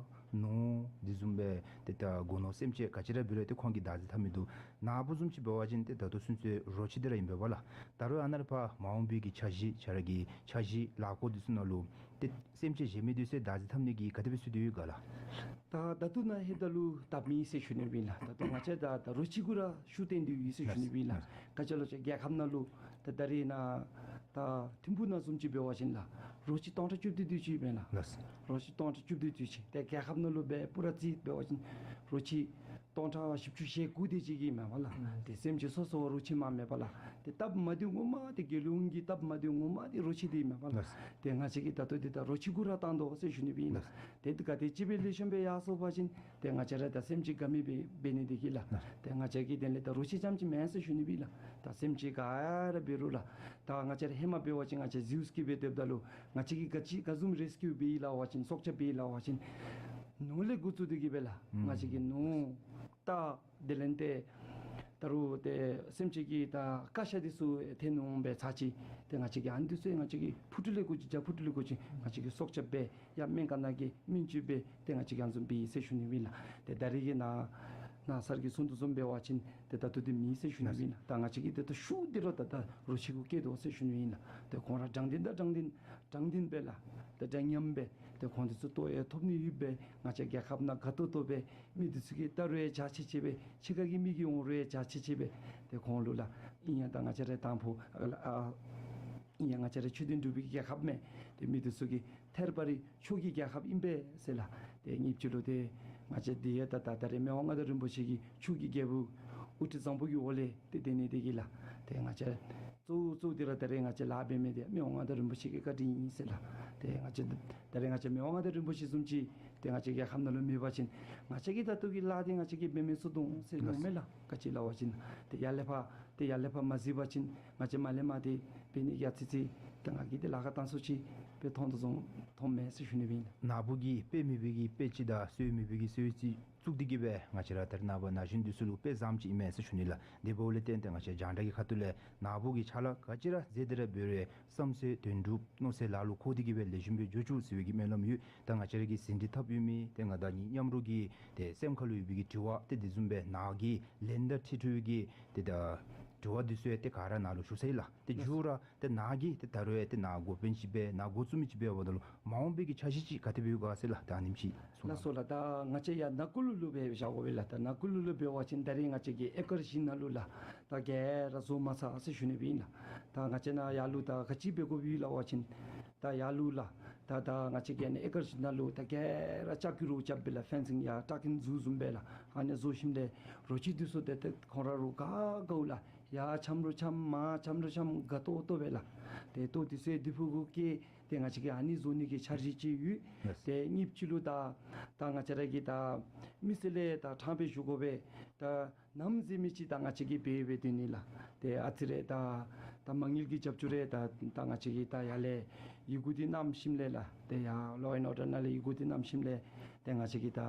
ནོར་འདི་བཟུམ་སྦེ་ཏེ་ད་སྒོ་ནོར་སེམས་ཅན་ག་ཅི་ར་འབད་རུང་ཏེ་ཁོང་གིས་བདག་འཛིན་འཐབ་མི་འདུག། ནཱ་བུ་བཟུམ་ཅིག་འབད་བ་ཅིན་ཏེ་ད་ལྟོ་ཚུན་ཚོད་རོ་ཁྱི་འདི་ར་ཨིན་པས་ལགས། ད་རུང་ཨ་ནཱ་ལས་ཕར་མ་འོངས་པའི་གི་འཆར་གཞི་ཁྱོད་ར་གི་འཆར་གཞི་ལཱ་འགོ་འདི་ཚུ་ནང་ལུ་ཏེ་སེམས་ཅན་གཞན་མི་འདི་ཚུ་བདག་འཛིན་འཐབ་ནི་གི་ག་དེ་སྦེ་ཚུད་དེ་ཡོད་ག་ལགས། ད་ད་ལྟོ་ནཱ་ལྷོདཔ་ད་ལུ་སྟབས་མེད་ཟེར་ཞུ་ནི་སྦེ་ལགས། ད་ལྟོ་ང་བཅས་ད་ད་རོ་ཁྱི་གུ་ར་ཤུགས་བཏོན་ཏེ་ཡོད་ཟེར་ཞུ་ནི་སྦེ་ལགས། ག་ཅི་ལོ་ཅིག་རྒྱལ་ཁབ་ནང་ལུ་ད་ད་རེས་ནཱ་ད་ཐིམ་ཕུག་ནང་བཟུམ་ཅིག་འབད་བ་ཅིན་ལགས་རོ་ཁྱི་སྟོང་ཕྲག་བཅུ་བདུན་དེ་ཅིག་ཡོད་པས་ལགས། ལགས། རོ་ཁྱི་སྟོང་ཕྲག་བཅུ་བདུན་དེ་ཅིག། ཏེ་རྒྱལ་ཁབ་ནང་ལུ་སྦེ་པུ་ར་རྩིས་འབད་བ་ཅིན་རོ་ཁྱི་སྟོང་ཕྲག་བཞི་བཅུ་ཞེ་དགུ་དེ་ཅིག་ཨིན་མས་པ་ལགས། ཨུམ། ཏེ་སེམས་ཅན་སོ་སོ་རོ་ཁྱི་མ་མེན་པ་ལགས། ཏེ་སྟབས་མ་བདེཝ་ངོ་མ་ཏེ་རྒྱལ་ཡོངས་ཀྱི་སྟབས་མ་བདེཝ་ངོ་མ་འདི་རོ་ཁྱི་འདི་ཨིན་མས་པ་ལགས། ལགས། ཏེ་ང་བཅས་ཀྱིས་ད་ལྟོ་འདི་ད་རོ་ཁྱི་གུ་ར་བཏང་དོ་ཟེར་ཞུ་ནི་སྦེ་ལགས། ལགས། ཏེ་འདི་ག་དེ་ཅིག་སྦེ་ལེགས་ཤོམ་སྦེ་ཡར་སོང་པ་ཅིན་ཏེ་ང་བཅས་ར་ད་སེམས་ཅན་དགའ་མི་སྦེ་འབད་ནི་དེ་གིས་ལགས། ལགས། ཏེ་ང་བཅས་ཀྱི་དོན་ལས་ད་རོ་ཁྱི་རྐྱངམ་ཅིག་མེན་ཟེར་ཞུ་ནི་སྦེ་ལགས། ད་སེམས་ཅན་ག་ར་འབད་རུང་ལགས། ད་ང་བཅས་ར་ཧེ་མ་འབད་བ་ཅིན་ང་བཅས་ཟེའུ་སྐྱེས་སྦེ་སྡོདཔ་ད་ལུ་ང་བཅས་ཀྱིས་ག་ཅི་ག་བཟུམ་རེ་སི་ཀིའུ་འབད་ཡི་ལགས་པ་ཅིན་སྲོག་སྐྱབས་འབད་ཡི་ལགས་པ་ཅིན་ནོར་ལས་འགོ་བཙུགས་ཏེ་གི་སྦེ་ལགས། ཨུམ། ང་བཅས་ཀྱི་ནོར་རྟ་དེ་ལས་ཏེ་ད་རུང་ཏེ་སེམས་ཅན་གྱི་ད་ཀ་ཤ་འདི་ཚུ་ཐོན་འོང་པས་ཚར་ཅིག། ཏེ་ང་བཅས་ཀྱིས་ཨ་ནི་འདི་ཚུ་ང་བཅས་ཀྱིས་ཕུ་ཁྲུ་ལས་འགོ་བཙུགས་བྱ་ཕུ་ཁྲུ་ལས་འགོ་བཙུགས་ང་བཅས་ཀྱིས་སྲོག་སྐྱབས་འབད་ཡང་སྨན་ཁང་ནང་གི་སྨན་བཅོས་འབད་ཏེ་ང་བཅས་ཀྱིས་ཨ་ནི་བཟུམ་འབད་ཡི་ཟེར་ཞུ་ནི་སྦེ་ལགས། ཏེ་ད་རེས་ཀྱི་ནཱ་ནཱ་སར་གྱིས་གསུངས་དོ་བཟུམ་འབད་བ་ཅིན་ཏེ་ད་ལྟོ་འདི་མེད་ཟེར་ཞུ་ནི་སྦེ་ལགས། ད་ང་བཅས་ཀྱིས་ཏེ་ད་ཤུགས་འདི་ར་ད་ད་རོ་ཁྱི་གུ་བསྐྱལ་དོ་ཟེར་ཞུ་ནི་ཨིན་ལགས། ཏེ་ཁོང་ར་དྲང་བདེན་དང་དྲང་བདེན་དྲང་བདེན་སྦེ་ལགས། ཏེ་འདྲ་མཉམ་སྦེ་ཏེ་ཁོང་འདི་ཚུ་ལྟོ་ཡང་ཐོབ་ནི་ཡོད་པས། ང་བཅས་རྒྱལ་ཁབ་ནང་དགའ་ཏོག་ཏོ་སྦེ་མི་འདི་ཚུ་གིས་བལྟ་རུང་ཡང་འཇའ་ཆི་ཆི་སྦེ་ཕྱི་ཁ་གི་མི་གིས་འོང་རུང་ཡང་འཇའ་ཆི་ཆི་སྦེ་ཏེ་ཁོང་ལུ་ལགས། ཨིན་ཡང་ད་ང་བཅས་ར་དང་ཕུ་ཨ་ཨིན་ཡང་ང་བཅས་ར་ཆོས་ལྡན་འབྲུག་པའི་རྒྱལ་ཁབ་མས། ཏེ་མི་འདི་ཚུ་གིས་ཐད་རི་བ་རི་ཆོས་ཀྱི་རྒྱལ་ཁབ་ཨིན་པས་ཟེར་ལགས། ཏེ་ཉིནམ་གཅིག་ལུ་ཏེ་ང་བཅས་འདི་ཡང་ད་ད་ད་རེས་མི་དབང་མངའ་བདག་རིན་པོ་ཆེ་གིས་ཆོས་ཀྱི་རྒྱལ་པོ་དབུ་ཁྲིད་བཟང་པོ་གི་འོག་ལས་ཏེ་སྡོད་ནི་དེ་གིས་ལགས། ཏེ་ང་བཅས་གཙོ་བོ་གཙོ་བོ་འདི་ར་ད་རེས་ང་བཅས་ལཱ་འབད་མི་འདི་མི་དབང་མངའ་བདག་རིན་པོ་ཆེ་གི་བཀའ་དྲིན་ཨིན་ཟེར་ལགས། ཏེ་ང་བཅས་ད་རེས་ང་བཅས་མི་དབང་མངའ་བདག་རིན་པོ་ཆེ་བཟུམ་ཅིག་ཏེ་ང་བཅས་རྒྱལ་ཁབ་ནང་ལུ་མེད་པ་ཅིན་ང་བཅས་ཀྱི་ད་ལྟོ་གི་ལཱ་འདི་ང་བཅས་ཀྱིས་འབད་མི་ཚུགས་དོ་ཟེར་མནོཝ་མས་ལགས། ག་ཅི་ལགས་པ་ཅིན་ཏེ་ཡར་ལས་ཕར་ཏེ་ཡར་ལས་ཕར་མ་གཟིགས་པ་ཅིན་ང་བཅས་མར་ལས་མར་ཏེ་འབད་ནི་ཡ་ཙི་ཙི་ད་ང་གིས་ཏེ་ལཱ་ཁག་བཏང་སུ་ཅིག་ དཔེ་མཐོང་དོ་བཟུམ་མཐོངམ་མས་ཟེར་ཞུ་ནི་སྦེ་ཨིན་ལགས། ནཱ་བུ་གིས་དཔེ་མེད་པའི་གི་དཔེ་ཅིག་དང་སྲོལ་མེད་པའི་གི་སྲོལ་ཅིག་བཙུགས་ཏེ་གི་སྦེ་ང་བཅས་ར་ད་རེས་ནངས་པ་ན་གཞོན་འདི་ཚུ་ལུ་དཔེ་བཟངམ་ཅིག་ཨིན་མས་ཟེར་ཞུ་ནི་ལགས། དེ་འབདཝ་ལས་བརྟེན་ཏེ་ང་བཅས་ར་རྒྱང་བསྒྲགས་ཀྱི་ཁ་ཐུག་ལས་ནཱ་བུ་གིས་ཕྱག་ལཱ་ག་ཅི་ར་མཛད་དེ་ར་འབད་རུང་བསམ་སྲོལ་དོན་འགྲུབ་མནོ་སྲོལ་ལ་ལུ་འཁོར་ཏེ་གི་སྦེ་ལེགས་ཤོམ་སྦེ་འགྱོ་བཅུག་ཟེར་བའི་གི་སྨོན་ལམ་ཡོད། ད་ང་བཅས་ར་གི་ཟིན་བྲིས་འཐབ་ཡོད་མི་ཏེ་ང་དང་གཉིས་མཉམ་རོགས་ཀྱི་ཏེ་སེམས་ཁ་ལུ་ཡོད་པའི་གི་དྲི་བ་ཏེ་དེ་བཟུམ་སྦེ་ནཱ་གིས་ལན་དང་འཁྲིལ་འཁྲིལ་བའི་གི་ཏེ་ད་དྲི་བ་འདི་ཚུ་ཡང་ཏེ་ག་ར་ནཱ་ལུ་ཞུ་ཚར་ཡི་ལགས། ཏེ་མཇུག་ར་ཏེ་ནཱ་གིས་ཏེ་ད་རུང་ཡང་ཏེ་ནཱ་འགོ་དཔོན་ཅིག་སྦེ་ནཱ་འགོ་བཙུགས་མི་ཅིག་འབད་བ་ད་ལུ་མ་འོངས་པའི་གི་འཆར་གཞི་ཅིག་ག་དེ་སྦེ་ཡོད་ག་ཟེར་ལགས། ད་ཨ་ནེམ་ཅིག་གསུང་གནང་། ལགས་སོ་ལགས། ད་ང་བཅས་ཡར་ནང་ཁུལ་ལུ་ལུ་སྦེ་བཞག་དགོ་པས་ལགས། ད་ནང་ཁུལ་ལུ་ལུ་འབད་བ་ཅིན་ད་རེས་ང་བཅས་ཀྱི་ཨེ་ཀར་བཞི་ནང་ལུ་ལགས་ད་ག་ར་བཟོ་མ་ཚར་ཟེར་ཞུ་ནི་སྦེ་ཨིན་ལགས། ད་ང་བཅས་ནཱ་ཡར་ལུ་ད་ག་ཅི་འབད་དགོཔ་ཡོད་ལགས་པ་ཅིན་ད་ཡར་ལུ་ལགས་ད་ད་ང་བཅས་ཀྱི་ཨ་ནི་ཨེ་ཀར་བཞི་ནང་ལུ་ད་ག་ར་ལྕགས་ཀྱི་རོ་རྐྱབ་སྦེ་ལགས་ཕེན་སིང་ཡར་སྤྲ་ཀིན་བཟོ་བཟུམ་སྦེ་ལགས། ཨ་ནི་བཟོ་ཞིནམ་ལས་རོ་ཁྱི་འདི་ཚུ་ཏེ་ཏེ་ཁོང་ར་རུ་དགའ་དགའཝ་ལགས། ཡར་འཁྱམ་རུང་འཁྱམ་མར་འཁྱམ་རུང་འཁྱམ་དགའ་ཏོག་ཏོ་སྦེ་ལགས། ཏེ་ལྟོ་འདི་ཚུ་ཡང་དེ་ཕུ་གུ་གིས་ཏེ་ང་བཅས་ཀྱིས་ཨ་ནི་བཟོ་ནི་གི་འཆར་གཞི་ཅིག་ཡོད། ལགས། ཏེ་གཉིས་པ་ཅིག་ལུ་ད་ད་ང་བཅས་ར་གིས་ད་མི་སེར་ལས་ད་ཕྲང་སྦེ་ཞུ་དགོ་པས། ད་ནམ་ཟེར་མི་ཅིག་ད་ང་བཅས་ཀྱིས་འབད་འབད་སྡོད་ནི་ལགས། ཏེ་ཨ་ཙི་རེ་ད་ད་མ་དངུལ་གྱི་རྒྱབ་སྐྱོར་རེ་ད་ད་ང་བཅས་ཀྱིས་ད་ཡར་ལས་ཡི་གུ་འདི་བསྣམས་ཞིནམ་ལས་ལགས། ཏེ་ཡར་ལོ་ཨེན་ཨོར་ཌར་ནང་ལས་ཡི་གུ་འདི་བསྣམས་ཞིནམ་ལས་ཏེ་ང་བཅས་ཀྱིས་ད་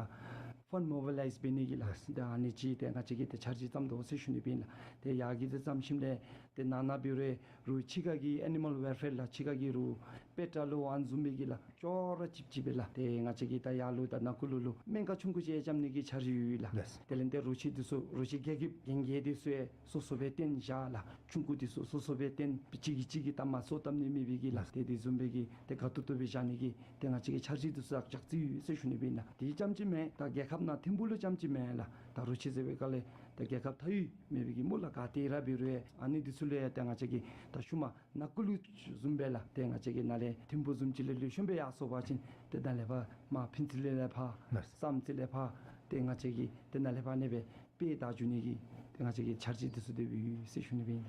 ཕཱན་མོ་བི་ལའིཛ་འབད་ནི་གི་ལགས། ད་ཨ་ནི་ཅིག་ཏེ་ང་བཅས་ཀྱིས་ཏེ་འཆར་གཞི་བརྩམ་དོ་ཟེར་ཞུ་ནི་སྦེ་ཨིན་ལགས། ཏེ་ཡར་གྱི་ཏེ་བརྩམས་ཞིནམ་ལས་ཏེ་ནང་ན་འབད་རུང་རུང་ཕྱི་ཁ་གི་ཨེ་ནི་མཱལ་ཝེལ་ཕེར་ལགས། ཕྱི་ཁ་གི་རུང་དཔེ་ཁྲ་ལུ་ཨ་ནི་བཟུམ་སྦེ་གི་ལགས། ཅོག་ར་གཅིགཔ་གཅིགཔ་སྦེ་ལགས། ཏེ་ང་བཅས་ཀྱིས་ད་ཡར་ལུ་ད་ནང་ཁུལ་ལུ་ལུ་སྨན་ཁང་ཆུང་ཀུ་ཅིག་ཡང་རྐྱབ་ནི་གི་འཆར་གཞི་ཡོད་ལགས། ལགས། དེ་ལས་ཏེ་རོ་ཁྱི་འདི་ཚུ་རོ་ཁྱི་རྒྱ་ཁྱབ་རྒན་རྒས་འདི་ཚུ་ཡང་སོ་སོ་སྦེ་བཏོན་བཞག་ལགས། ཆུང་ཀུ་འདི་ཚུ་སོ་སོ་སྦེ་བཏོན་སྦེ་གཅིག་གིས་གཅིག་གི་ད་མ་སོ་བཏབ་ནི་མེད་པའི་གི་ལགས། ཏེ་དེ་བཟུམ་སྦེ་གི་ཏེ་དགའ་ཏོག་ཏོ་སྦེ་བཞག་ནི་གི་ཏེ་ང་བཅས་ཀྱིས་འཆར་གཞི་འདི་ཚུ་ཡང་བཞག་རྩིས་ཡོད་ཟེར་ཞུ་ནི་སྦེ་ཨིན་ལགས། དེ་རྐྱངམ་ཅིག་མེན། ད་རྒྱལ་ཁབ་ནང་ཐིམ་ཕུག་ལུ་རྐྱངམ་ཅིག་མེན་ལགས། ད་རོ་ཁྱི་ཟེར་བའི་སྐབས་ལས་ད་རྒྱལ་ཁབ་མཐའ་དབུས་མེད་པའི་གི་སྨོ་ལགས། ག་ཏེ་ར་འབད་རུང་ཨ་ནི་འདི་ཚུ་ལུ་ཡང་ཏེ་ང་བཅས་ཀྱིས་ད་ཤུལ་མ་ནང་ཁུལ་ལུ་བཟུམ་སྦེ་ལགས། ཏེ་ང་བཅས་ཀྱིས་ནཱ་ལས་ཐིམ་ཕུག་བཟུམ་ཅིག་ལས་ལེགས་ཤོམ་སྦེ་ཡར་སོང་པ་ཅིན་ཏེ་ནཱ་ལས་ཕར་མར་ཕུན་ཚོགས་གླིང་ལས་ཕར་ལགས། བསམ་རྩེ་ལས་ཕར་ཏེ་ང་བཅས་ཀྱིས་ཏེ་ནཱ་ལས་ཕར་ཨ་ནི་སྦེ་དཔེ་ད་འགྱོ་ནི་གི་ཏེ་ང་བཅས་ཀྱི་འཆར་གཞི་འདི་ཚུ་དེ་སྦེ་ཡོད་ཟེར་ཞུ་ནི་སྦེ་ཨིན།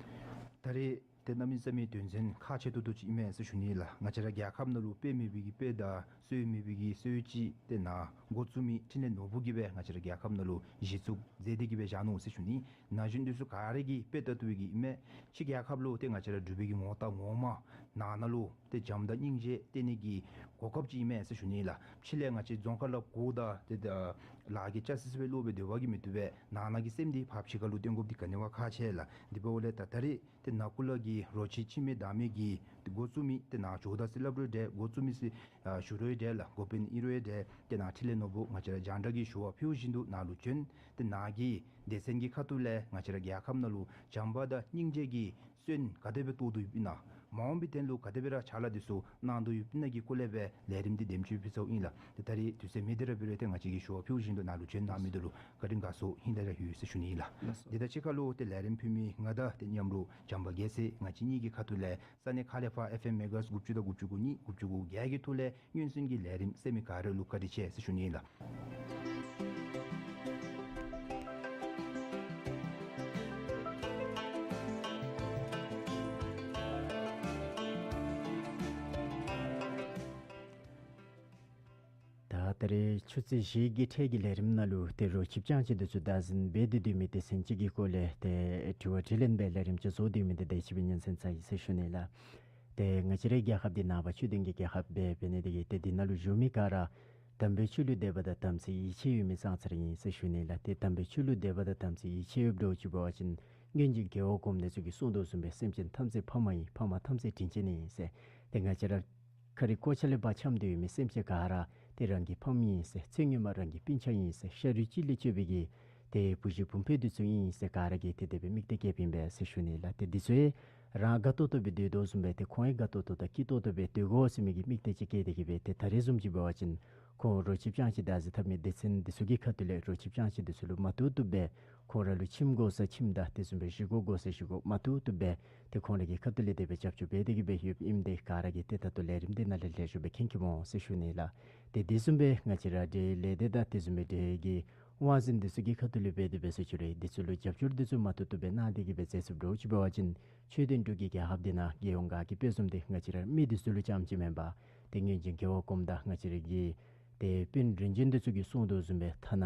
ད་རེས་ཏེ་གནམ་མེད་ས་མེད་དོན་ཚན་ཁག་ཆེ་ཏོག་ཏོ་ཅིག་ཨིན་མས་ཟེར་ཞུ་ནི་ལགས། ང་བཅས་ར་རྒྱལ་ཁབ་ནང་ལུ་དཔེ་མེད་པའི་གི་དཔེ་དང་སྲོལ་མེད་པའི་གི་སྲོལ་ཅིག་ཏེ་ནཱ་འགོ་བཙུགས་མི་འཕྲིན་ལས་ནོར་བུ་གིས་སྦེ་ང་བཅས་ར་རྒྱལ་ཁབ་ནང་ལུ་གཞི་བཙུགས་མཛད་དེ་གི་སྦེ་བཞག་ནུག་ཟེར་ཞུ་ནི། ན་གཞོན་འདི་ཚུ་ག་ར་གིས་དཔེ་ལྟ་བཏུབ་པའི་གི་ཨིན་མས། ཕྱི་རྒྱལ་ཁབ་ལུ་ཏེ་ང་བཅས་ར་འབྲུག་པའི་གི་ངོ་རྟགས་ངོ་མ་ནང་ན་ལུ་ཏེ་བྱམས་དང་སྙིང་རྗེ་སྟོན་ནི་གི་གོ་སྐབས་ཅིག་ཨིན་མས་ཟེར་ཞུ་ནི་ལགས། ཕྱི་ལས་ང་བཅས་རྫོང་ཁ་ལུ་གོཝ་ད་ཏེ་ད་ལཱ་གི་ཅ་སི་སི་སྦེ་ལོག་སྦེ་སྡོད་པ་གིས་མི་བཏུབ་པས། ནང་ན་གི་སེམས་འདི་ཕར་ཕྱི་ཁ་ལུ་སྟོན་དགོཔ་འདི་ག་ནི་བ་ཁག་ཆེ་ལགས། དེ་འབདཝ་ལས་ད་ད་རེས་ཏེ་ནང་ཁུལ་ལས་ཀྱི་རོ་ཁྱི་ཁྱིམ་མེད་བདག་མེད་ཀྱི་ཏེ་འགོ་བཙུགས་མི་ཏེ་ནཱ་ཇོ་བདག་ཟེར་སླབ་རུང་འདྲ། འགོ་བཙུགས་མི་ཟེར་ཨ་ཞུ་རུང་འདྲ་ལགས། འགོ་དཔོན་ཨིན་རུང་འདྲ། ཏེ་ནཱ་འཕྲིན་ལས་ནོར་བུ་ང་བཅས་ར་རྒྱང་བསྒྲགས་ཀྱི་ཞུ་བ་ཕུལ་བཞིན་དུ་ནཱ་ལུ་བྱོན། ཏེ་ནཱ་གི་སྡེ་ཚན་གྱི་ཁ་ཐུག་ལས་ང་བཅས་ར་རྒྱལ་ཁབ་ནང་ལུ་བྱམས་པ་དང་སྙིང་རྗེ་གི་སོན་ག་དེ་སྦེ་གཏོར་དོ་ཡོདཔ་ཨིན་ན། མ་འོངས་པའི་དོན་ལུ་ག་དེ་སྦེ་ར་ཕྱག་ལཱ་འདི་ཚུ་གནང་དོ་ཡོདཔ་ཨིན་ན་གི་སྐོར་ལས་སྦེ་ལས་རིམ་འདི་དེམ་ཅིག་ཕུལ་ཚརཝ་ཨིན་ལགས། ཏེ་ད་རེས་དུས་ཚོད་མེད་དེ་ར་འབད་རུང་ཏེ་ང་བཅས་ཀྱིས་ཞུ་བ་ཕུལ་བཞིན་དུ་ནཱ་ལུ་བྱོན་གནང་མི་འདི་ལུ་བཀའ་དྲིན་དགའ་ཚོར་ཧིང་ལས་ར་ཡོད་ཟེར་ཞུ་ནི་ཨིན་ལགས། ལགས་སོ། དེ་དང་གཅིག་ཁར་ལུ་ཏེ་ལས་རིམ་ཕུལ་མི་ང་དང་ཏེ་མཉམ་རོགས་བྱམས་པ་རྒྱལ་མཚན་ང་བཅས་གཉིས་ཀྱི་ཁ་ཐུག་ལས་ས་གནས་ཁག་ལས་ཕར་ཨེཕ་ཨེམ་མེ་གྷ་ཧརཊཛ་དགུ་བཅུ་དང་དགུ་བཅུ་གོ་གཉིས་དགུ་བཅུ་གོ་བརྒྱད་ཀྱི་ཐོག་ལས་སྙན་གསན་གྱི་ལས་རིམ་གསན་མི་ག་ར་ལུ་བཀའ་དྲིན་ཆེ་ཟེར་ཞུ་ནི་ཨིན་ལགས། ད་ད་རེས་ཆུ་ཚོད་བཞི་གི་འཕྲལ་གྱི་ལས་རིམ་ནང་ལུ་ཏེ་རོ་ཁྱི་སྤྱང་ཁྱི་འདི་ཚུ་བདག་འཛིན་འབད་དེ་སྡོད་མི་སྡེ་ཚན་ཅིག་གི་སྐོར་ལས་ཏེ་དྲི་བ་དྲིས་ལན་འབད་ལས་རིམ་ཅིག་བཟོ་སྡོད་མི་འདི་དེ་ཅིག་སྦེ་སྙན་གསན་ཚར་ཡི་ཟེར་ཞུ་ནི་ལགས། ཏེ་ང་བཅས་རའི་རྒྱལ་ཁབ་འདི་ནང་པ་ཆོས་ལྡན་གྱི་རྒྱལ་ཁབ་སྦེ་འབད་ནི་དེ་གིས་ཏེ་འདི་ནང་ལུ་བཞུགས་མི་ག་ར་དམ་པའི་ཆོས་ལུ་དད་པ་དང་དམ་ཚིག་ཡིད་ཆེས་ཡོད་མི་ཙང་ཙ་ར་ཨིན་ཟེར་ཞུ་ནི་ལགས། ཏེ་དམ་པའི་ཆོས་ལུ་དད་པ་དང་དམ་ཚིག་ཡིད་ཆེས་ཡོདཔ་འདྲཝ་ཅིག་འབད་བ་ཅིན་སྔོན་བྱོན་རྒྱལ་བ་གོངམ་འདི་ཚུ་གིས་གསུངས་དོ་བཟུམ་སྦེ་སེམས་ཅན་ཐམས་ཅད་ཕ་མ་ཨིན། ཕ་མ་ཐམས་ཅད་དྲིན་ཅན་ཨིན་ཟེར། ཏེ་ང་བཅས་ར་ཁ་རི་ཁོག་ཆ་ལས་ཕར་འཁྱམས་ཏེ་ཡོད་མི་སེམས་ཅན་ག་ར་ཏེ་རང་གི་ཕམ་ཨིན་ཟེར། ཚེ་སྔོན་མ་རང་གི་སྤུན་ཆ་ཨིན་ཟེར། ཤ་རུས་གཅིག་ལས་སྐྱེས་པའི་གི་ཏེ་བུ་གཞི་བུམོ་སྦེ་འདི་ཚུ་ཨིན་ཟེར་ག་ར་གིས་ཏེ་དེ་སྦེ་དམིགས་གཏད་བསྐྱེདཔ་ཨིན་པས་ཟེར་ཞུ་ནི་ལགས། ཏེ་འདི་ཚུ་ཡང་རང་དགའ་ཏོག་ཏོ་སྦེ་སྡོད་དོ་བཟུམ་སྦེ་ཏེ་ཁོང་ཡང་དགའ་ཏོག་ཏོ་དང་སྐྱིད་ཏོག་ཏོ་སྦེ་སྡོད་དགོ་ཟེར་མི་གི་དམིགས་གཏད་ཅིག་བསྐྱེད་དེ་གི་སྦེ་ཏེ་ད་རེས་བཟུམ་ཅིག་འབད་བ་ཅིན་ཁོང་རོ་ཁྱི་སྤྱང་ཁྱི་བདག་འཛིན་འཐབ་མི་སྡེ་ཚན་འདི་ཚུ་གི་ཁ་ཐུག་ལས་རོ་ཁྱི་སྤྱང་ཁྱི་འདི་ཚུ་ལུ་མ་བཏུབ་བཏུབ་སྦེ་ཁོང་ར་ལུ་ཁྱིམ་དགོ་ས་ཁྱིམ་དང་དེ་བཟུམ་སྦེ་བཞེས་སྒོ་དགོ་ས་བཞེས་སྒོ་མ་བཏུབ་བཏུབ་སྦེ་ཏེ་ཁོང་ར་གི་ཁ་ཐུག་ལས་དེ་སྦེ་རྒྱབ་སྐྱོར་འབད་དེ་གི་སྦེ་ཡོདཔ་ཨིནམ་དེ་ག་ར་གིས་ཏེ་ད་ལྟོ་ལས་རིམ་འདི་ནང་ལས་ལེགས་ཤོམ་སྦེ་མཁྱེན་མཁྱེནམ་འོང་ཟེར་ཞུ་ནི་ལགས། ཏེ་དེ་བཟུམ་སྦེ་ང་བཅས་ར་འབྲེལ་ཡོད་ལས་སྡེ་དང་དེ་བཟུམ་སྦེ་འབྲེལ་ཡོད་ཀྱི་དབང་འཛིན་འདི་ཚུ་གི་ཁ་ཐུག་ལས་འབད་དེ་འབད་ས་ཅིག་རུང་འདི་ཚུ་ལུ་རྒྱབ་སྐྱོར་འདི་ཚུ་མ་བཏུབ་བཏུབ་སྦེ་གནང་སྟེ་གི་སྦེ་མཛད་ཚུགསཔ་འདྲཝ་ཅིག་འབད་བ་ཅིན་ཆོས་ལྡན་འབྲུག་གི་རྒྱལ་ཁབ་འདི་ནང་རྒྱལ་ཡོངས་དགའ་སྐྱིད་དཔལ་འཛོམས་འདི་ང་བཅས་ར་མི་འདི་ཚུ་ལུ་རྐྱངམ་ཅིག་མེན་པར་ཏེ་སྔོན་བྱོན་རྒྱལ་བ་གོངམ་དང་ང་བཅས་ར་གི་ཏེ་དཔོན་རིམ་བྱོན་འདི་ཚུ་གིས་གསུངས་དོ་བཟུམ་སྦེ་ཐ་ན་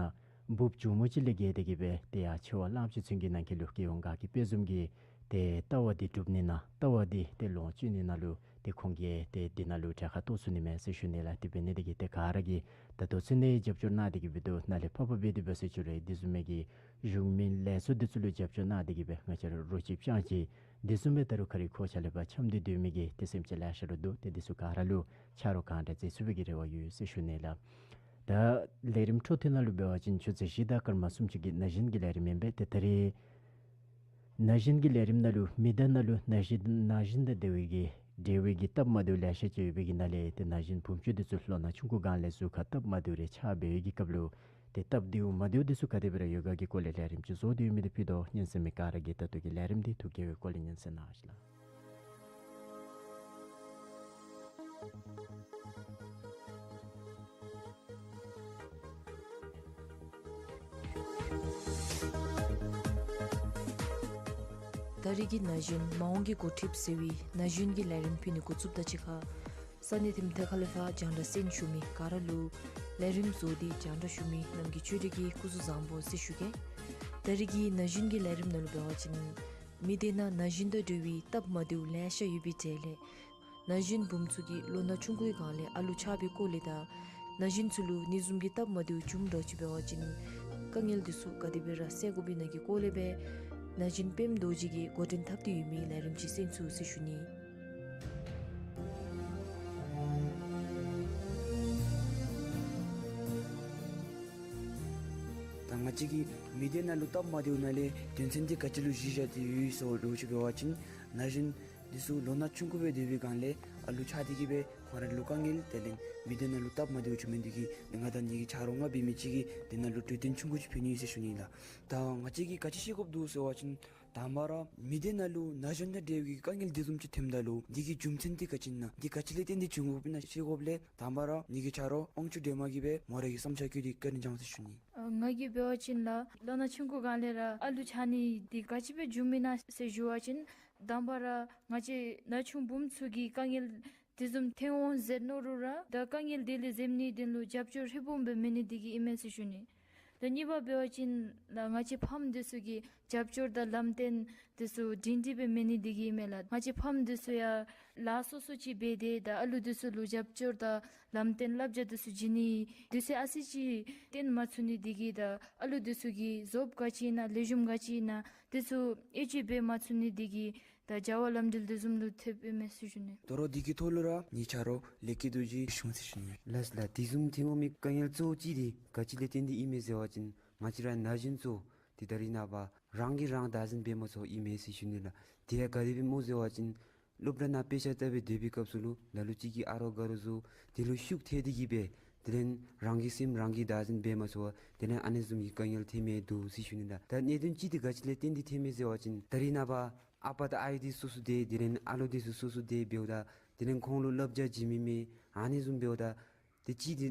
འབུཔ་ཇོ་མོ་ཅིག་ལས་བརྒལ་ཏེ་གི་སྦེ་ཏེ་ཡར་ཆེ་བ་གླང་ཆེན་ཚུན་གྱི་ནང་འཁོད་ལུ་རྒྱལ་ཡོངས་དགའ་སྐྱིད་དཔལ་འཛོམས་ཀྱི་ཏེ་ལྟ་བ་འདི་སྒྲུབ་ནི་ནང་ལྟ་བ་འདི་ཏེ་ལོངས་སྤྱོད་ནི་ནང་ལུ་ ཏེ་ཁོང་གིས་ཏེ་འདི་ནང་ལུ་གྲལ་ཁར་གཏོགས་ཚུགས་ནི་མས་ཟེར་ཞུ་ནི་ལགས། དེ་འབད་ནི་དེ་གིས་ཏེ་ག་ར་གིས་ད་ལྟོ་ཚུན་ནི་རྒྱབ་སྐྱོར་གནང་སྟེ་གིས་འབད་དོ་ནཱ་ལས་ཕར་ཕར་འབད་དེ་འབད་ཟེར་ཞུ་རུང་འདི་བཟུམ་མའི་གི་གཞུང་མིན་ལས་ཚོགས་འདི་ཚུ་ལུ་རྒྱབ་སྐྱོར་གནང་སྟེ་གིས་འབད་ང་བཅས་ར་རོ་ཁྱི་སྤྱང་ཁྱི་འདི་བཟུམ་སྦེ་ད་རུང་ཁ་རི་ཁོག་ཆ་ལས་ཕར་འཁྱམས་ཏེ་སྡོད་མི་གི་ཏེ་སེམས་ཅན་ལེ་ཤ་ར་འདུག། ཏེ་འདི་ཚུ་ག་ར་ལུ་ཆ་རོགས་གང་དྲག་མཛད་ཚུགས་པའི་གི་རེ་བ་ཡོད་ཟེར་ཞུ་ནི་ལགས། ད་ལས་རིམ་འཕྲོ་མཐུད་ནང་ལུ་འབད་བ་ཅིན་ཆུ་ཚོད་བཞི་དང་སྐར་མ་སུམ་ཅུ་གི་ན་གཞོན་གྱི་ལས་རིམ་ཨིན་པས། ཏེ་ད་རིས་ན་གཞོན་གྱི་ལས་རིམ་ནང་ལུ་མི་སྡེ་ནང་ལུ་ན་གཞོན་ན་གཞོན་དང་འབྲེལ་བའི་གི་འབྲེལ་བའི་གི་སྟབས་མ་བདེཝ་ལེ་ཤ་ཅིག་ཡོད་པའི་གི་ནང་ལས་ཏེ་ན་གཞོན་བུམོ་ཚུ་འདི་ཚུ་ལོ་ན་ཆུང་ཀུ་སྒང་ལས་གཟུགས་ཁར་སྟབས་མ་བདེཝ་རེ་ཆགས་འབད་བའི་གི་སྐབས་ལུ་ཏེ་སྟབས་བདེཝ་མ་བདེཝ་འདི་ཚུ་ག་དེ་སྦེ་ར་ཡོད་ག་གི་སྐོར་ལས་ལས་རིམ་ཅིག་བཟོ་སྟེ་ཡོད་མི་འདི་ཕུལ་དོ། ཉན་གསན་མི་ག་ར་གིས་ད་ལྟོ་གི་ལས་རིམ་འདི་ཐུགས་དགྱེས་པའི་སྒོ་ལས་ཉན་གསན་གནང་ཞིག་ལགས། ད་རིས་ཀྱི་ན་གཞོན་མ་འོངས་ཀྱི་འགོ་ཁྲིདཔ་ཟེར་བའི་ན་གཞོན་གྱི་ལས་རིམ་ཕུལ་ནི་འགོ་བཙུགསཔ་ད་གཅིག་ཁར་ས་གནས་དེ་མཐའ་ཁ་ལས་ཕར་རྒྱང་བསྒྲགས་གསན་བཞུགས་མི་ག་ར་ལུ་ལས་རིམ་བཟོ་སྟེ་རྒྱང་བསྒྲགས་ཞུ་མི་རྣམས་ཀྱི་ཆོས་སྒྲིག་གི་སྐུ་གཟུགས་བཟང་པོ་ཟེར་ཞུ་གེ། ད་རིས་ཀྱི་ན་གཞོན་གྱི་ལས་རིམ་ནང་ལུ་འབད་བ་ཅིན་མི་སྡེ་ནང་ན་གཞོན་དང་འབྲེལ་བའི་སྟབས་མ་བདེཝ་ལེ་ཤ་ཡོད་པའི་གྲས་ལས་ན་གཞོན་བུམོ་ཚུ་གིས་ལོ་ན་ཆུང་ཀུའི་སྒང་ལས་ཨ་ལུ་ཆགས་པའི་སྐོར་ལས་དང་ན་གཞོན་ཚུ་ལུ་ནི་བཟུམ་གྱི་སྟབས་མ་བདེཝ་བྱུངམ་འདྲཝ་ཅིག་འབད་བ་ཅིན་དཀའ་ངལ་འདི་ཚུ་ག་དེ་སྦེ་ར་སེལ་དགོཔ་ཨིན་ན་གི་སྐོར་ལས་སྦེ་ན་གཞོན་པདྨ་རྡོ་རྗེ་གིས་འགོ་འདྲེན་འཐབ་སྟེ་ཡོད་མི་ལས་རིམ་ཅིག་གསན་ཚུགས་ཟེར་ཞུ་ནི། ད་ང་བཅས་ཀྱིས་མི་སྡེ་ནང་ལུ་སྟབས་མ་བདེཝ་ནང་ལས་དོན་ཚན་འདི་ག་ཅི་ལུ་གཞི་བཞག་སྟེ་ཡོད་ཟེར་བ་ཅིན་ན་གཞོན་འདི་ཚུ་ལོ་ན་ཆུང་ཀུ་སྦེ་སྡོད་པའི་སྒང་ལས་ཨ་ལུ་ཆགས་ཏེ་གིས་སྦེ་ཁོང་ར་ལུ་དཀའ་ངལ་དེ་ལས་མི་སྡེ་ནང་ལུ་སྟབས་མ་བདེཝ་བྱུང་མི་འདི་གིས་ང་དང་ངེ་གི་ཆ་རོགས་ལྔ་འབད་མི་ཅིག་གིས་འདི་ནང་ལུ་གྲོས་བསྟུན་ཆུང་ཀུ་ཅིག་ཕུལ་ནི་ཟེར་ཞུ་ནི་ལགས། ད་ང་བཅས་ཀྱིས་ག་ཅི་ཤེས་དགོཔ་འདུག་ཟེར་བ་ཅིན་དང་པ་ར་མི་སྡེ་ནང་ལུ་ན་གཞོན་དང་འབྲེལ་བའི་དཀའ་ངལ་འདི་བཟུམ་ཅིག་ཐོནམ་ད་ལུ་འདི་གི་རྒྱུ་མཚན་འདི་ག་ཅི་ཨིན་ན་འདི་ག་ཅི་ལས་བརྟེན་ཏེ་བྱུང་དགོཔ་ཨིན་ན་ཤེས་དགོཔ་ལས་དང་པ་ར་ངེ་གི་ཆ་རོགས་དབང་ཕྱུག་སྒྲོལ་མ་གིས་སྦེ་མོ་ར་གི་བསམ་འཆར་བཀོད་དེ་བཀའ་དྲིན་བསྐྱང་ཟེར་ཞུ་ནི། ཨ་ང་གིས་འབད་བ་ཅིན་ལགས་ལོ་ན་ཆུང་ཀུ་སྒང་ལས་ར་ཨ་ལུ་ཆགས་ནི་འདི་ག་ཅི་སྦེ་བྱུངམ་ཨིན་ན་ཟེར་ཞུ་བ་ཅིན་དང་པ་ར་ང་བཅས་ན་ཆུང་བུམོ་ཚུ་གི་དཀའ་ངལ་དེ་བཟུམ་ཐོན་འོང་ཟེར་མནོ་རུང་ར་ད་དཀའ་ངལ་དེ་ལས་འཛེམ་ནི་དོན་ལུ་རྒྱབ་སྐྱོར་ཧྲིལ་བུམ་སྦེ་མེད་ནི་འདི་གིས་ཨིན་མས་ཟེར་ཞུ་ནི། ད་གཉིས་པ་འབད་བ་ཅིན་ལགས་ང་བཅས་ཕམ་འདི་ཚུ་གི་རྒྱབ་སྐྱོར་དང་ལམ་སྟོན་འདི་ཚུ་སྒྲིང་སྒྲི་སྦེ་མེད་ནི་འདི་གིས་ཨིན་མས་ལགས། ང་བཅས་ཕམ་འདི་ཚུ་ཡང་ལཱ་སོ་སོ་ཅིག་འབད་དེ་ད་ཨ་ལུ་འདི་ཚུ་ལུ་རྒྱབ་སྐྱོར་དང་ལམ་སྟོན་བསླབ་བྱ་འདི་ཚུ་བྱིན་ནི་དུས་ཚོད་ཨ་ཙི་ཅིག་བཏོན་མ་ཚུགས་ནི་འདི་གིས་ད་ཨ་ལུ་འདི་ཚུ་གི་བཟོཝ་ག་ཅི་ཨིན་ན་ལེགས་ཤོམ་ག་ཅི་ཨིན་ན་འདི་ཚུ་དབྱེ་དཔྱད་འབད་མ་ཚུགས་ནི་འདི་གིས་ད་བྱ་བ་ལམ་འགྲུལ་དེ་བཟུམ་ལུ་ཐེབས་ཨིན་མས་ཟེར་ཞུ་ནི། དོ་རུང་འདི་གི་ཐོག་ལུ་ར་ངེའི་ཆ་རོགས་ལེགས་སྐྱིད་རྡོ་རྗེ་ཞུ་ཟེར་ཞུ་ནི། ལགས་ལགས། དེ་བཟུམ་ཐོན་འོང་མི་དཀའ་ངལ་གཙོ་བོ་ཅིག་འདི་ག་ཅི་ལས་བརྟེན་ཏེ་ཨིན་མས་ཟེར་བ་ཅིན་ང་བཅས་ར་ན་གཞོན་ཚུ་འདི་ད་རིས་ནངས་པ་རང་གིས་རང་བདག་འཛིན་འབད་མ་ཚུགསཔ་ཨིན་མས་ཟེར་ཞུ་ནི་ལགས། དེ་ཡང་ག་དེ་སྦེ་སྨོ་ཟེར་བ་ཅིན་སློབ་གྲྭ་ནང་དཔེ་ཆ་ལྟ་སྦེ་སྡོད་པའི་སྐབས་སུ་ལུ་ལ་ལུ་ཅིག་གིས་ཨ་རོགས་ག་རོགས་ཚུ་དེ་ལུ་ཤུགས་ཐལ་ཏེ་གིས་སྦེ་དེ་ལས་རང་གི་སེམས་རང་གིས་བདག་འཛིན་འབད་མ་ཚུགས་པར་དེ་ལས་ཨ་ནི་བཟུམ་གྱི་དཀའ་ངལ་ཐོན་མི་འདུག་ཟེར་ཞུ་ནི་ལགས། ད་གནད་དོན་ཅིག་འདི་ག་ཅི་ལས་བརྟེན་ཏེ་ཐོན་མས་ཟེར་བ་ཅིན་ད་རིས་ནངས་པ་ཨ་པ་དང་ཨའི་འདི་སོ་སོ་སྡོད་དེ་ལས་ཨ་ལོ་འདི་ཚུ་སོ་སོ་སྡོད་འབདཝ་ད་དེ་ལས་ཁོང་ལུ་བསླབ་བྱ་བྱིན་མི་མེད། ཨ་ནི་བཟུམ་འབདཝ་ད་དེ་ཅིག་འདི་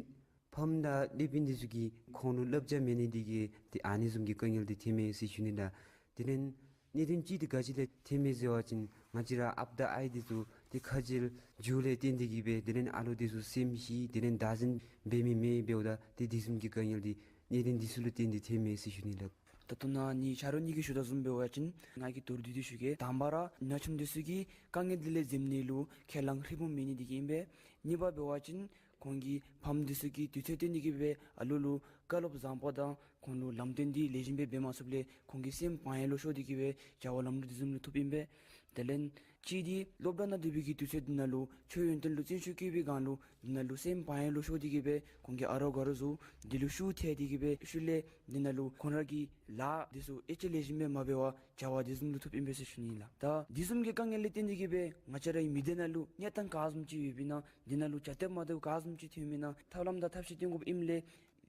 ཕམ་དང་སློབ་དཔོན་འདི་ཚུ་གིས་ཁོང་ལུ་བསླབ་བྱ་མེད་ནི་འདི་གིས་ཏེ་ཨ་ནི་བཟུམ་གྱི་དཀའ་ངལ་འདི་ཐོན་མས་ཟེར་ཞུ་ནི་ལགས། དེ་ལས་གནད་དོན་ཅིག་འདི་ག་ཅི་ལས་ཐོན་མས་ཟེར་བ་ཅིན་ང་བཅས་ར་ཨཔ་དང་ཨའི་འདི་ཚུ་ཏེ་ཁ་རྗེ་རྒྱུ་ལས་བརྟེན་ཏེ་གིས་སྦེ་དེ་ལས་ཨ་ལོ་འདི་ཚུ་སེམས་ཤི་དེ་ལས་བདག་འཛིན་འབད་མི་མེད་འབདཝ་ད་ཏེ་དེ་བཟུམ་གྱི་དཀའ་ངལ་འདི་གནད་དོན་འདི་ཚུ་ལུ་བརྟེན་ཏེ་ཐོན་མས་ཟེར་ཞུ་ནི་ལགས། ད་ལྟོ་ནཱ་ངེའི་ཆ་རོགས་གཉིས་ཀྱིས་ཞུ་དོ་བཟུམ་འབད་བ་ཅིན་ང་གིས་མདོར་བསྡུས་ཏེ་ཞུ་གེ། དང་པ་ར་ན་ཆུང་འདི་ཚུ་གི་དཀའ་ངལ་འདི་ལས་འཛེམ་ནི་ལུ་ཁས་བླངས་ཧྲིལ་བུམ་མེད་ནི་འདི་གིས་ཨིན་པས། གཉིས་པ་འབད་བ་ཅིན་ཁོང་གི་ཕམ་འདི་ཚུ་གིས་དུས་ཚོད་བཏོན་ཏེ་གིས་སྦེ་ཨ་ལུ་ལུ་བཀའ་སློབ་བཟང་པོ་དང་ཁོང་ལུ་ལམ་སྟོན་འདི་ལེགས་ཤོམ་སྦེ་འབད་མ་ཚུགསཔ་ལས་ཁོང་གི་སེམས་བག་ཡངས་ལུ་ཤོར་ཏེ་གིས་སྦེ་བྱ་བ་ལམ་འགྲོ་དེ་བཟུམ་ལུ་ཐུགཔ་ཨིན་པས། དེ་ལས་གཅིག་འདི་སློབ་གྲྭ་ནང་སྡོད་པའི་གི་དུས་ཚོད་འདི་ནང་ལུ་ཆོས་ཡོན་ཏན་ལུ་བརྩོན་ཤུགས་བསྐྱེད་པའི་སྒང་ལུ་འདི་ནང་ལུ་སེམས་བག་ཡངས་ལུ་ཤོར་ཏེ་གིས་སྦེ་ཁོང་གི་ཨ་རོགས་ག་རོགས་ཚུ་འདི་ལུ་ཤུགས་ཐལ་ཏེ་གིས་སྦེ་ཤུལ་ལས་འདི་ནང་ལུ་ཁོང་ར་གི་ལཱ་འདི་ཚུ་དབྱེ་དཔྱད་ལེགས་ཤོམ་སྦེ་མ་འབད་བར་བྱ་བ་དེ་བཟུམ་ལུ་ཐུགཔ་ཨིན་པས་ཟེར་ཞུ་ནི་ལགས། ད་དེ་བཟུམ་གྱི་དཀའ་ངལ་ལས་བརྟེན་ཏེ་གིས་སྦེ་ང་བཅས་རའི་མི་སྡེ་ནང་ལུ་གནས་སྟངས་ག་བཟུམ་ཅིག་ཡོདཔ་ཨིན་ན་འདི་ནང་ལུ་བྱ་སྟབས་མ་བདེཝ་ག་བཟུམ་ཅིག་ཐོནམ་ཨིན་ན་ཐབས་ལམ་དང་ཐབས་ཤེས་བཏོན་དགོཔ་ཨིནམ་ལས་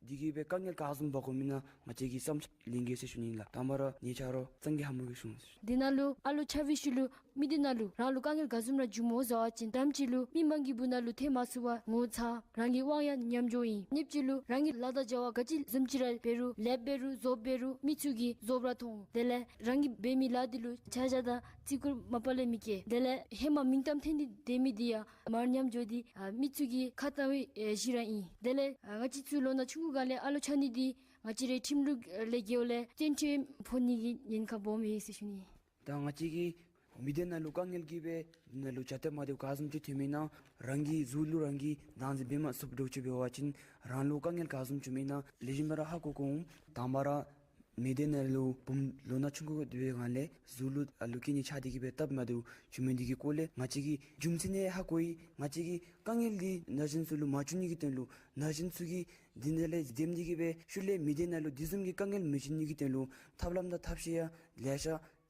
འདི་གིས་སྦེ་དཀའ་ངལ་ག་བཟུམ་འབག་དགོཔ་ཨིན་ན་ང་བཅས་ཀྱིས་བསམ་འཆར་ལེན་གེ་ཟེར་ཞུ་ནི་ལགས། དང་པ་ར་ངེའི་ཆ་རོགས་གཙང་གི་ལྷ་མོ་གིས་ཞུ་ཟེར། འདི་ནང་ལུ་ཨ་ལོ་ཆགས་པའི་ཤུལ་ལུ་མི་སྡེ་ནང་ལུ་རང་ལུ་དཀའ་ངལ་ག་བཟུམ་ར་འབྱུངམ་སྨོ་ཟེར་བ་ཅིན་དང་པ་ཅིག་ལུ་མི་མང་གི་སྦུག་ནང་ལུ་ཐོན་མ་ཚུགས་པར་ངོ་ཚ། རང་གི་དབང་ཡང་ཉམས་འགྱོཝ་ཨིན། གཉིས་པ་ཅིག་ལུ་རང་གི་ལཱ་དང་བྱ་བ་ག་ཅི་བཟུམ་ཅིག་ར་འབད་རུང་ལེགསཔ་འབད་རུང་རྫོགསཔ་འབད་རུང་མི་ཚུ་གིས་རྫོགསཔ་ར་མཐོང་། དེ་ལས་རང་གིས་འབད་མི་ལཱ་འདི་ལུ་ཆ་བཞག་དང་བརྩི་བཀུར་མ་པ་ལས་མི་སྐྱེ། དེ་ལས་ཧེ་མ་མིང་གཏམ་ཐོན་ཏེ་སྡོད་མི་འདི་ཡང་མར་ཉམས་འགྱོ་སྟེ་ཨ་མི་ཚུ་གིས་ཁ་བཏང་བའི་ཨེ་གཞི་ར་ཨིན། དེ་ལས་ཨ་ང་བཅས་ཚུ་ལོ་ན་ཆུང་ཀུ་སྒང་ལས་ཨ་ལོ་ཆགས་ནི་འདི་ང་བཅས་རའི་ཁྲིམས་ལུགས་ལས་འགལཝ་ལས་བཙན་ཁྲིམས་ཕོག་ནི་གི་ཉེན་ཁ་སྦོམ་ཡོད་ཟེར་ཞུ་ནི། ད་ང་བཅས་ཀྱིས་ མི་སྡེ་ནང་ལུ་དཀའ་ངལ་གྱིས་སྦེ་ནང་ལུ་བྱ་སྟབས་མ་བདེཝ་ག་བཟུམ་ཅིག་ཐོནམ་ཨིན་ན་རང་གི་གཟུགས་ལུ་རང་གིས་བདག་འཛིན་འབད་མ་ཚུགསཔ་འདྲཝ་ཅིག་འབད་བ་ཅིན་རང་ལུ་དཀའ་ངལ་ག་བཟུམ་བྱུངམ་ཨིན་ན་ལེགས་ཤོམ་སྦེ་ར་ཧ་གོ་དགོ་འོང་། དང་པ་ར་མི་སྡེ་ནང་ལུ་བུམོ་ལོ་ན་ཆུང་ཀུ་འབད་བའི་སྒང་ལས་གཟུགས་ལུ་ཨ་ལུ་སྐྱེ་ནི་ཆགས་ཏེ་གིས་སྦེ་སྟབས་མ་བདེཝ་བྱུང་མི་འདི་གི་སྐོར་ལས་ང་བཅས་ཀྱིས་རྒྱུ་མཚན་ཡང་ཧ་གོ་ཡི། ང་བཅས་ཀྱིས་དཀའ་ངལ་འདི་ན་གཞོན་ཚུ་ལུ་མ་བྱུང་ནི་གི་དོན་ལུ་ན་གཞོན་ཚུ་གིས་འདི་ནང་ལས་འཛེམ་སྟེ་གིས་སྦེ་ཤུལ་ལས་མི་སྡེ་ནང་ལུ་འདི་བཟུམ་གྱི་དཀའ་ངལ་མི་བྱུང་ནི་གི་དོན་ལུ་ཐབས་ལམ་དང་ཐབས་ཤེས་ཡང་ལེ་ཤ་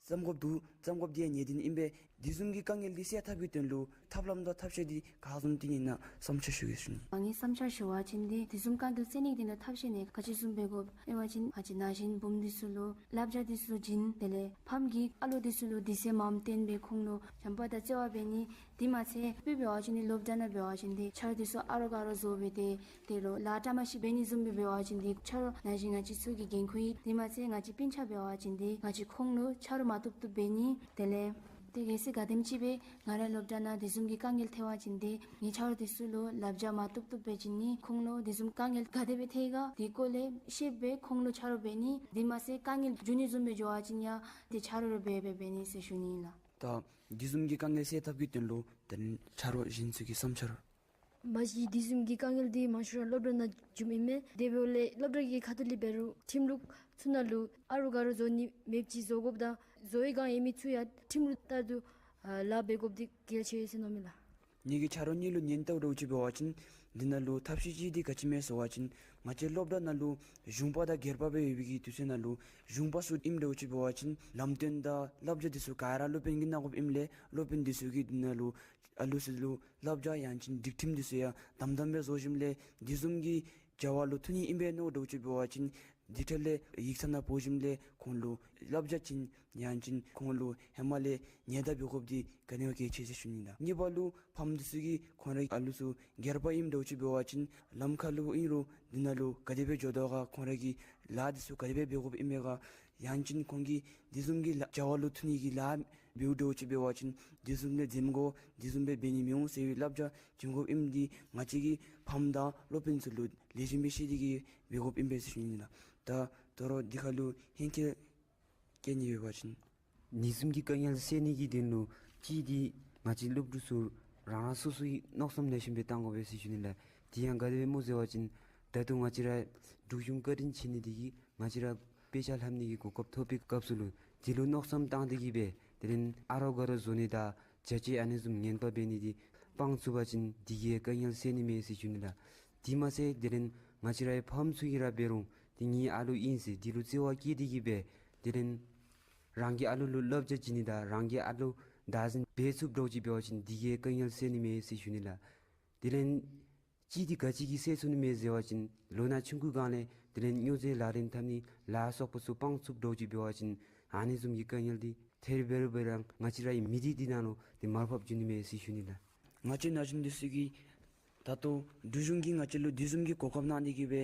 བརྩམ་དགོཔ་འདུག། བརྩམ་དགོཔ་འདི་ཡང་ངེས་བདེན་ཨིན་པས། འདི་བཟུམ་གྱི་དཀའ་ངལ་འདི་སེལ་ཐབས་ཀྱི་དོན་ལུ་ཐབས་ལམ་དང་ཐབས་ཤེས་འདི་ག་བཟུམ་ཅིག་ཨིན་ན་བསམ་འཆར་ཞུ་གེ་ཟེར་ཞུ་ནི། ཨ་ངེའི་བསམ་འཆར་ཞུ་བ་ཅིན་འདི་འདི་བཟུམ་དཀའ་ངལ་སེལ་ནི་གི་དོན་ལུ་ཐབས་ཤེས་ནི་ག་ཅི་བཟུམ་འབད་དགོཔ་ཨིན་པ་ཅིན་ང་བཅས་ན་གཞོན་བུམོ་འདི་ཚུ་ལུ་བསླབ་བྱ་འདི་ཚུ་བྱིན། དེ་ལས་ཕམ་གྱིས་ཨ་ལོ་འདི་ཚུ་ལུ་དུས་ཚོད་མངམ་བཏོན་སྦེ་ཁོང་ལུ་བྱམས་པ་དང་བརྩེ་བ་འབད་ནི། དེ་མ་ཚད་དཔེ་འབད་བ་ཅིན་འདི་སློབ་གྲྭ་ནང་འབད་བ་ཅིན་འདི་ཆ་རོགས་འདི་ཚུ་ཨ་རོགས་ག་རོགས་བཟོ་སྦེ་ཏེ་དེ་ལུ་ལཱ་བཀྲ་མ་ཤིསཔ་འབད་ནི་བཟུམ་སྦེ་འབད་བ་ཅིན་འདི་ཆ་རོགས་ན་གཞོན་ང་བཅས་ཚུ་གི་འགན་ཁུར་ཨིན། དེ་མ་ཚད་ང་བཅས་སྤུན་ཆ་འབད་བ་ཅིན་འདི་ང་བཅས་ཁོང་ལུ་ཆ་རོགས་མ་བཏུབ་བཏུབ་འབད་ནི། དེ་ལས་དེ་གལ་སྲིད་ག་དེམ་ཅིག་སྦེ་ང་རའི་སློབ་གྲྭ་ནང་དེ་བཟུམ་གྱི་དཀའ་ངལ་ཐལ་བ་ཅིན་འདི་ངེའི་ཆ་རོགས་འདི་ཚུ་ལུ་བསླབ་བྱ་མ་བཏུབ་བཏུབ་སྦེ་བྱིན་ནི། ཁོང་ལུ་དེ་བཟུམ་དཀའ་ངལ་ག་དེ་སྦེ་ཐལ་ག་དེ་སྐོར་ལས་ཤེསཔ་སྦེ་ཁོང་ལུ་ཆ་རོགས་འབད་ནི། དེ་མ་ཚད་དཀའ་ངལ་འབྱུང་ནི་བཟུམ་སྦེ་འགྱོ་བ་ཅིན་ཡང་འདི་ཆ་རོགས་རེ་འབད་འབད་འབད་ནི་ཟེར་ཞུ་ནི་ཨིན་ལགས། ད་འདི་བཟུམ་གྱི་དཀའ་ངལ་སེལ་ཐབས་ཀྱི་དོན་ལུ་དེ་ལས་ཆ་རོགས་གཞན་ཚུ་གི་བསམ་འཆར། མ་གཞི་འདི་བཟུམ་གྱི་དཀའ་ངལ་འདི་མང་ཤོས་ར་སློབ་གྲྭ་ནང་བྱུངམ་ཨིན་མས། དེ་འབདཝ་ལས་སློབ་གྲྭ་གི་ཁ་ཐུག་ལས་འབད་རུང་ཁྲིམས་ལུགས་ཚུ་ནང་ལུ་ཨ་རོགས་ག་རོགས་བཟོ་ནི་མེདཔ་ཅིག་བཟོ་དགོཔ་དང་བཟོ་བའི་སྒང་ཨིན་མི་ཚུ་ཡང་ཁྲིམས་ལུགས་ལྟར་དུ་ཨ་ལཱ་འབད་དགོཔ་འདི་གལ་ཆེ་ཟེར་མནོཝ་མས་ལགས། ངེ་གི་ཆ་རོགས་གཉིས་ལུ་ཉན་ལྟཝ་འདྲཝ་ཅིག་འབད་བ་ཅིན་འདི་ནང་ལུ་ཐབས་ཤེས་ཅིག་འདི་ག་ཅི་མས་ཟེར་བ་ཅིན་ང་བཅས་སློབ་གྲྭ་ནང་ལུ་གཞུང་པ་དང་སྒེར་པ་སྦེ་ཡོད་པའི་གི་དུས་ཚོད་ནང་ལུ་གཞུང་པ་ཚུ་ཨིནམ་འདྲཝ་ཅིག་འབད་བ་ཅིན་ལམ་སྟོན་དང་བསླབ་བྱ་འདི་ཚུ་ག་ར་སློབ་དཔོན་གྱིས་གནང་དགོཔ་ཨིནམ་ལས་སློབ་དཔོན་འདི་ཚུ་གིས་འདི་ནང་ལུ་ཨ་ལུ་ཚུ་ལུ་བསླབ་བྱ་ཡང་ཅིན་སྒྲིག་ཁྲིམས་འདི་ཚུ་ཡང་དམ་དམ་སྦེ་བཟོ་ཞིནམ་ལས་འདི་བཟུམ་གྱི་བྱ་བ་ལུ་ཐུག་ནི་ཨིན་པས་མནོཝ་འདྲཝ་ཅིག་འབད་བ་ཅིན་འདི་འཕྲལ་ལས་ཡིག་ཚང་ནང་འབོ་ཞིནམ་ལས་ཁོང་ལུ་བསླབ་བྱ་བྱིན། ཡང་ཅིན་ཁོང་ལུ་ཧེ་མ་ལས་ཉེན་བརྡ་འབད་དགོཔ་འདི་ག་ནི་བ་གལ་ཆེ་ཟེར་ཞུ་ནི་ལགས། གཉིས་པ་ལུ་ཕམ་འདི་ཚུ་གིས་ཁོང་རའི་ཨ་ལུ་ཚུ་སྒེར་པ་ཨིནམ་འདྲཝ་ཅིག་འབད་བ་ཅིན་ལམ་ཁ་ལུ་ཨིན་རུང་འདི་ནང་ལུ་ག་དེ་སྦེ་འགྱོ་དོ་ག་ཁོང་རའི་གི་ལཱ་འདི་ཚུ་ག་དེ་སྦེ་འབད་དགོཔ་ཨིན་མས་ག། ཡང་ཅིན་ཁོང་གིས་འདི་བཟུམ་གྱི་ལཱ་བྱ་བ་ལུ་ཐུག་ནི་གི་ལཱ་འབདཝ་འདྲཝ་ཅིག་འབད་བ་ཅིན་འདི་བཟུམ་ལས་འཛེམ་དགོ། འདི་བཟུམ་སྦེ་འབད་ནི་མི་འོང་ཟེར་བའི་བསླབ་བྱ་བྱིན་དགོཔ་ཨིནམ་འདི་ང་བཅས་ཀྱིས་ཕམ་དང་སློབ་དཔོན་ཚུ་ལུ་ལེགས་ཤོམ་སྦེ་ཤེས་ཏེ་གིས་འབད་དགོཔ་ཨིན་པས་ཟེར་ཞུ་ནི་ལགས། ད་དོ་རུང་འདི་ཁ་ལུ་ཧེང་སྐལ་བཀལ་ནི་ཡོད་པ་ཅིན། འདི་བཟུམ་གྱི་དཀའ་ངལ་སེལ་ནི་གི་དོན་ལུ་གཅིག་འདི་ང་བཅས་སློབ་ཕྲུག་ཚུ་རང་རང་སོ་སོའི་མནོ་བསམ་ལེགས་ཤོམ་སྦེ་བཏང་དགོ་པས་ཟེར་ཞུ་ནི་ལགས། དེ་ཡང་ག་དེ་སྦེ་སྨོ་ཟེར་བ་ཅིན་ད་ལྟོ་ང་བཅས་ར་འབྲུག་གཞུང་བཀའ་དྲིན་ཆེ་ནི་འདི་གིས་ང་བཅས་ར་དཔེ་ཆ་ལྷབ་ནི་གི་གོ་སྐབས་ཐོབ་པའི་སྐབས་སུ་ལུ་འདི་ལུ་མནོ་བསམ་བཏང་སྟེ་གིས་སྦེ་དེ་ལས་ཨ་རོགས་ག་རོགས་བཟོ་ནི་དང་བྱ་སྤྱོད་ཨ་ནི་བཟུམ་ངན་པ་འབད་ནི་འདི་སྤང་ཚུགས་པ་ཅིན་འདི་གིས་དཀའ་ངལ་སེལ་ནི་མས་ཟེར་ཞུ་ནི་ལགས། དེ་མ་ཚད་དེ་ལས་ང་བཅས་རའི་ཕམ་ཚུ་གིས་ར་འབད་རུང་འདི་ངེའི་ཨ་ལུ་ཨིན་ཟེར་འདི་ལུ་བརྩེ་བ་བསྐྱེད་དེ་གིས་སྦེ་དེ་ལས་རང་གི་ཨ་ལུ་ལུ་བསླབ་བྱ་བྱིན་ནི་དང་རང་གི་ཨ་ལུ་བདག་འཛིན་འབད་ཚུགསཔ་འདྲཝ་ཅིག་འབད་བ་ཅིན་འདི་གིས་དཀའ་ངལ་སེལ་ནི་མས་ཟེར་ཞུ་ནི་ལགས། དེ་ལས་གཅིག་འདི་ག་ཅི་གིས་སེལ་ཚུགས་ནི་མས་ཟེར་བ་ཅིན་ལོ་ན་ཆུང་ཀུའི་སྒང་ལས་དེ་ལས་སྨྱོ་རྫས་ལག་ལེན་འཐབ་ནི་ལ་སོགས་པ་ཚུ་སྤང་ཚུགསཔ་འདྲཝ་ཅིག་འབད་བ་ཅིན་ཨ་ནི་བཟུམ་གྱི་དཀའ་ངལ་འདི་ཐེར་འབད་རུང་འབད་རུང་ང་བཅས་རའི་མི་སྡེ་འདི་ནང་ལུ་འདི་མར་ཕབ་འགྱོ་ནི་མས་ཟེར་ཞུ་ནི་ལགས། ང་བཅས་ན་གཞོན་འདི་ཚུ་གིས་ད་ལྟོ་འབྲུག་གཞུང་གིས་ང་བཅས་ལུ་འདི་བཟུམ་གྱི་གོ་སྐབས་གནང་སྟེ་གིས་སྦེ་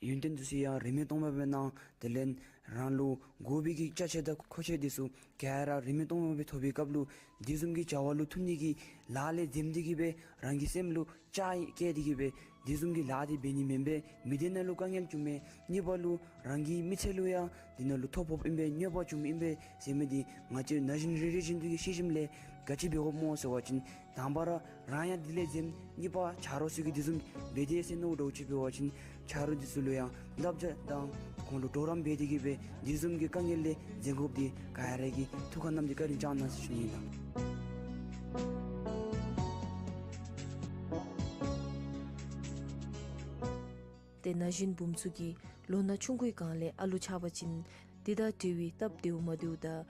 ཡོན་ཏན་འདི་ཚུ་ཡང་རིན་མེད་སྟོང་པ་སྦེ་གནང་། དེ་ལས་རང་ལུ་དགོ་པའི་གི་ཅ་ཆས་དང་མཁོ་ཆས་འདི་ཚུ་ག་ར་རིན་མེད་སྟོང་པ་སྦེ་ཐོབ་པའི་སྐབས་ལུ་འདི་བཟུམ་གྱི་བྱ་བ་ལུ་ཐུག་ནི་གི་ལཱ་ལས་འཛེམ་སྟེ་གིས་སྦེ་རང་གི་སེམས་ལུ་ཅ་བཀལ་ཏེ་གིས་སྦེ་འདི་བཟུམ་གྱི་ལཱ་འདི་འབད་ནི་མེན་པས། མི་སྡེ་ནང་ལུ་དཀའ་ངལ་བྱུངམ་མས། གཉིས་པ་ལུ་རང་གི་མི་ཚེ་ལུ་ཡང་འདི་ནང་ལུ་ཐོ་ཕོགཔ་ཨིན་པས། གནོད་པ་བྱུངམ་ཨིན་པས་ཟེར་མི་འདི་ང་བཅས་ན་གཞོན་རེ་རེ་བཞིན་དུ་གིས་ཤེས་ཞིནམ་ལས་ག་ཅི་འབད་དགོཔ་སྨོ་ཟེར་བ་ཅིན་དང་པ་ར་རང་ཡང་འདི་ལས་འཛེམ། གཉིས་པ་ཆ་རོགས་ཚུ་གིས་འདི་བཟུམ་འབད་དེས་ཟེར་མནོཝ་འདྲཝ་ཅིག་འབད་བ་ཅིན་ཆ་རོགས་འདི་ཚུ་ལུ་ཡང་བསླབ་བྱ་དང་ཁོང་ལུ་གྲོགས་རམ་འབད་དེ་གིས་སྦེ་འདི་བཟུམ་གྱི་དཀའ་ངལ་ལས་འཛེམ་དགོཔ་འདི་ག་ར་གིས་ཐུགས་ཁར་བསྣམས་ཏེ་བཀའ་དྲིན་བསྐྱང་གནང་ཟེར་ཞུ་ནི་ཨིན་ལགས། ཏེ་ན་གཞོན་བུམོ་ཚུ་གིས་ལོ་ན་ཆུང་ཀུའི་སྒང་ལས་ཨ་ལུ་ཆགས་པ་ཅིན་འདི་དང་འབྲེལ་བའི་སྟབས་བདེཝ་མ་བདེཝ་དང་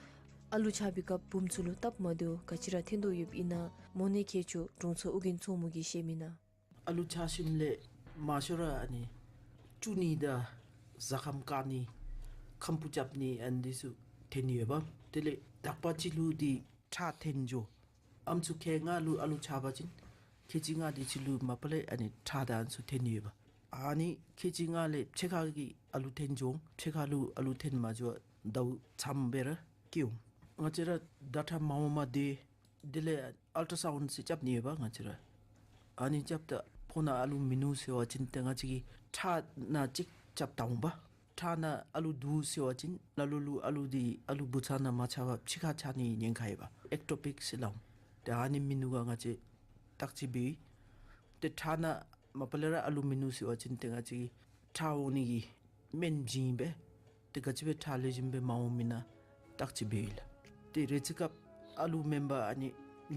ཨ་ལུ་ཆགས་པའི་སྐབས་བུམོ་ཚུ་ལུ་སྟབས་མ་བདེཝ་ག་ཅི་ར་ཐོན་དོ་ཡོདཔ་ཨིན་ན་མོ་ནེ་མཁས་མཆོག་དྲུང་འཚོ་ཨོ་རྒྱན་མཚོ་མོ་གིས་བཤད་མི་ནང་། ཨ་ལུ་ཆགས་ཞིནམ་ལས་མང་ཤོས་ར་ཨ་ནི་སྐྱུག་ནི་དང་གཟའ་སྐརམ་བཀག་ནི་ཁམ་བུ་རྐྱབ་ནི་ཨ་ནི་འདི་ཚུ་ཐོན་ནི་ཡོདཔ། དེ་ལས་དག་པ་ཅིག་ལུ་འདི་ཁྲག་ཐོན་འགྱོ། ཨམ་སྲུ་ཁལ་ལྔ་ལུ་ཨ་ལུ་ཆགས་པ་ཅིན་ཁལ་གཅིག་ལྔ་འདི་ཚུ་ལུ་མ་པ་ལས་ཨ་ནི་ཁྲག་དང་ཨ་ནི་ཚུ་ཐོན་ནི་ཡོདཔ། ཨ་ནི་ཁལ་གཅིག་ལྔ་ལས་ཕྱེད་ཀ་གི་ཨ་ལུ་ཐོན་འགྱོ། ཕྱེད་ཀ་ལུ་ཨ་ལུ་ཐོན་མ་འགྱོ་ཟླཝ་མཚམས་སྦེ་ར་སྐྱེ་འོང་། ང་བཅས་ར་ཟླ་ཁྲག་མ་འོངམ་དེ་དེ་ལས་ཨལ་ཊ་སའུནཌ་ཟེར་རྐྱབ་ནི་ཡོདཔ་ང་བཅས་ར། ཨ་ནི་རྐྱབ་ད་ཕོཝ་ནང་ཨ་ལུ་མིན་ནུག་ཟེར་བ་ཅིན་ཏེ་ང་བཅས་ཀྱིས་ཁྲག་སྣ་ཅིག་རྐྱབ་བལྟ་འོང་པ། ཁྲག་ནང་ཨ་ལུ་འདུག་ཟེར་བ་ཅིན་ལ་ལུ་ལུ་ཨ་ལུ་འདི་ཨ་ལུ་བུ་ཚ་ནང་མ་ཆགས་པར་ཕྱི་ཁར་ཆགས་ནི་ཉེན་ཁ་ཡོད་པ། ཨེཀ་ཊོ་པིཀ་ཟེར་སླབ་འོང་། ཏེ་ཨ་ནི་མིན་ནུག་ག་ང་བཅས་བརྟག་དཔྱད་འབད་ཡི། ཏེ་ཁྲག་ནང་མ་པ་ལས་ར་ཨ་ལུ་མིན་ནུག་ཟེར་བ་ཅིན་ཏེ་ང་བཅས་ཀྱིས་ཁྲག་འོང་ནི་གི་སྨན་བྱིན་སྦེ་ཏེ་ག་ཅི་སྦེ་ཁྲག་ལེགས་ཤོམ་སྦེ་མ་འོང་མི་ན་བརྟག་དཔྱད་འབད་ཡི་ལགས། ཏེ་རེ་ཅིག་སྐབས་ཨ་ལུ་མེན་པར་ཨ་ནི་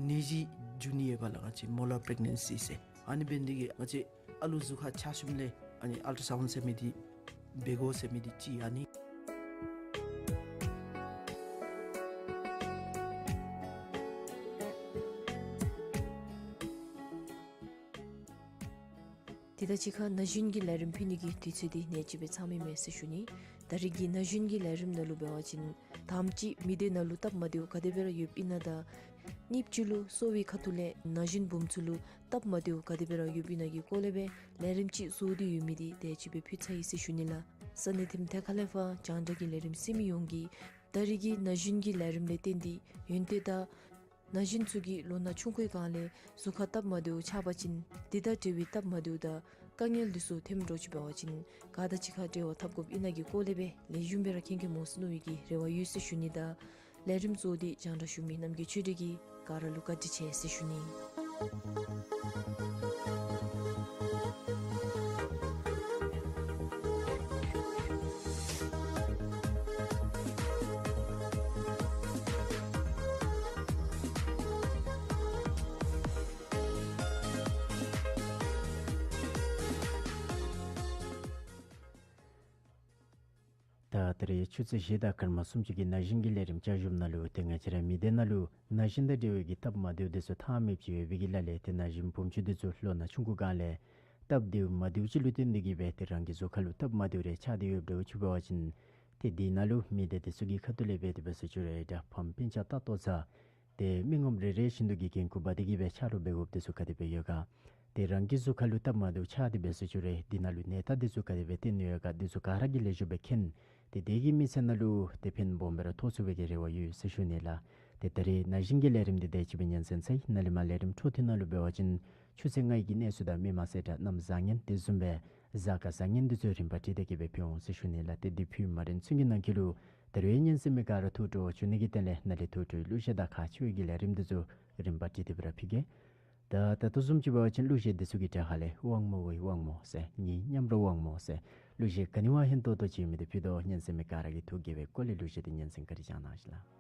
ནད་གཞི་འབྱུང་ནི་ཡོད་པ་ལགས། ང་བཅས་མོ་ལར་པི་རེག་ནེན་སི་ཟེར། ཨ་ནི་འབད་ནི་དེ་གིས་ང་བཅས་ཨ་ལུ་གཟུགས་ཁར་ཆགས་ཞིནམ་ལས་ཨ་ནི་ཨལ་ཊ་སའུནཌ་ཟེར་མི་འདི་འབད་དགོ་ཟེར་མི་འདི་ཅིག་ཨ་ནི། དེ་དང་གཅིག་ཁར་ན་གཞོན་གྱི་ལས་རིམ་ཕུལ་ནི་གི་དུས་ཚོད་འདི་ནེ་ཅིག་སྦེ་ཚང་མི་མས་ཟེར་ཞུ་ནི། ད་རེས་ཀྱི་ན་གཞོན་གྱི་ལས་རིམ་ནང་ལུ་འབད་བ་ཅིན་དང་པ་ཅིག་མི་སྡེ་ནང་ལུ་སྟབས་མ་བདེཝ་ག་དེ་སྦེ་ར་ཡོདཔ་ཨིན་ན་དང་གཉིས་པ་ཅིག་ལུ་གསོ་བའི་ཁ་ཐུག་ལས་ན་གཞོན་བུམོ་ཚུ་ལུ་སྟབས་མ་བདེཝ་ག་དེ་སྦེ་ར་ཡོདཔ་ཨིན་ན་གི་སྐོར་ལས་སྦེ་ལས་རིམ་ཅིག་བཟོ་སྟེ་ཡོད་མི་འདི་དེ་ཅིག་སྦེ་ཕུལ་ཚར་ཡི་ཟེར་ཞུ་ནི་ལགས། ས་གནས་ཐིམ་ཐེ་ཁ་ལས་ཕར་རྒྱང་བསྒྲགས་ཀྱི་ལས་རིམ་གཟིགས་མི་ཡོངས་ཀྱིས་ད་རེས་ཀྱི་ན་གཞོན་གྱི་ལས་རིམ་ལས་བརྟེན་ཏེ་ཡོན་ཏན་དང་ན་གཞོན་ཚུ་གིས་ལོ་ན་ཆུང་ཀུའི་སྒང་ལས་གཟུགས་ཁར་སྟབས་མ་བདེཝ་ཆགས་པ་ཅིན་དེ་དང་འབྲེལ་བའི་སྟབས་མ་བདེཝ་དང་དཀའ་ངལ་འདི་ཚུ་ཐོནམ་འདྲཝ་ཅིག་འབད་བ་ཅིན་ག་དང་གཅིག་ཁར་འབྲེལ་བ་འཐབ་དགོཔ་ཨིན་ན་གི་སྐོར་ལས་སྦེ་ལེགས་ཤོམ་སྦེ་ར་མཁྱེན་མཁྱེནམ་འོང་ཟེར་མནོ་བའི་གི་རེ་བ་ཡོད་ཟེར་ཞུ་ནི། ད་ལས་རིམ་གཙོ་བོ་འདི་རྒྱང་བསྒྲགས་ཞུ་མི་རྣམ་རྒྱལ་ཆོས་སྒྲོན་གྱིས་ག་ར་ལུ་བཀའ་དྲིན་ཆེ་ཟེར་ཞུ་ནི། ད་ད་རེས་ཆུ་ཚོད་བཞི་དང་སྐར་མ་སུམ་ཅུ་གི་ན་གཞོན་གྱི་ལས་རིམ་བསྐྱར་ཞིབ་ནང་ལུ་ཏེ་ང་བཅས་ར་མི་སྡེ་ནང་ལུ་ན་གཞོན་དང་འབྲེལ་བའི་གི་སྟབས་མ་བདེཝ་འདི་ཚུ་ཐ་མེདཔ་ཅིག་ཡོད་པའི་གི་ལཱ་ལས་ཏེ་ན་གཞོན་བུམོ་ཚུ་འདི་ཚུ་ལོ་ན་ཆུང་ཀུ་སྒང་ལས་སྟབས་བདེཝ་མ་བདེཝ་ཅིག་ལུ་བརྟེན་ཏེ་གིས་སྦེ་ཏེ་རང་གི་གཟུགས་ཁར་ལུ་སྟབས་མ་བདེཝ་རེ་ཆགས་ཏེ་ཡོདཔ་འདྲཝ་ཅིག་འབད་བ་ཅིན་ཏེ་འདི་ནང་ལུ་མི་སྡེ་འདི་ཚུ་གི་ཁ་ཐུག་ལས་སྦེ་དེ་སྦེ་ཟེར་ཞུ་རུང་ཡང་ཕམ་སྤུན་ཆ་ལྟ་ལྟོ་ཚུ་ཏེ་མི་ངོམ་རེ་རེ་བཞིན་དུ་གིས་འགན་ཁུར་འབག་སྟེ་གིས་སྦེ་ཕྱག་རོགས་འབད་དགོཔ་འདི་ཚུ་ག་དེ་སྦེ་ཡོད་ག། ཏེ་རང་གི་གཟུགས་ཁར་ལུ་སྟབས་མ་བདེཝ་ཆགས་ཏེ་སྦེ་ཟེར་ཞུ་རུང་འདི་ནང་ལུ་ནད་རྟགས་འདི་ཚུ་ག་དེ་སྦེ་བསྟན་ནི་ཡོད་ག་འདི་ཚུ་ག་ར་གིས་ལེགས་ཤོམ་སྦེ་མཁྱེན། ཏེ་དེ་གིས་མི་ཚེ་ནང་ལུ་ཏེ་ཕན་སྦོམ་སྦེ་ར་ཐོགས་ཚུགས་པའི་གི་རེ་བ་ཡོད་ཟེར་ཞུ་ནི་ལགས། ཏེ་ད་རེས་ན་གཞོན་གྱི་ལས་རིམ་འདི་དེ་ཅིག་སྦེ་སྙན་གསན་ཚར་ཡི། ནཱ་ལས་མར་ལས་རིམ་འཕྲོ་མཐུད་ནང་ལུ་འབད་བ་ཅིན་ཆུ་ཚོད་ལྔའི་གི་གནས་ཚུལ་དང་མི་མང་གསལ་བསྒྲགས་གནམ་བཟང་ངན་དེ་བཟུམ་སྦེ་གཟའ་སྐར་བཟང་ངན་འདི་ཚུ་རིམ་པ་སྒྲིག་སྟེ་གིས་སྦེ་ཕུལ་འོང་ཟེར་ཞུ་ནི་ལགས། ཏེ་འདི་ཕུལ་མ་རན་ཚུན་གྱི་ནང་འཁོད་ལུ་ད་རེས་སྙན་གསན་མི་ག་ར་ཐུགས་སྤྲོ་བ་བྱུང་ནི་གི་དོན་ལས་ནཱ་ལས་ཐུགས་སྤྲོའི་གླུ་གཞས་དང་ཁག་ཆེ་བའི་གི་ལས་རིམ་འདི་ཚུ་རིམ་པ་སྒྲིག་སྟེ་སྦེ་ར་ཕུལ་གེ། ད་ད་ལྟོ་བཟུམ་ཅིག་འབད་བ་ཅིན་གླུ་གཞས་འདི་ཚུ་གི་གྲས་ཁ་ལས་དབང་མོ་བོའི་དབང་མོ་ཟེར་ངེའི་མཉམ་རོགས་དབང་མོ་ཟེར་གླུ་གཞས་ག་ནི་བ་ཧན་ཏོང་ཏོ་ཅིག་ཡོད་མི་འདི་ཕུལ་དོ། སྙན་གསན་མི་ག་ར་གིས་ཐུགས་དགྱེས་པའི་སྒོ་ལས་གླུ་གཞས་འདི་སྙན་གསན་བཀའ་དྲིན་བསྐྱང་གནང་ཞུ་ལགས།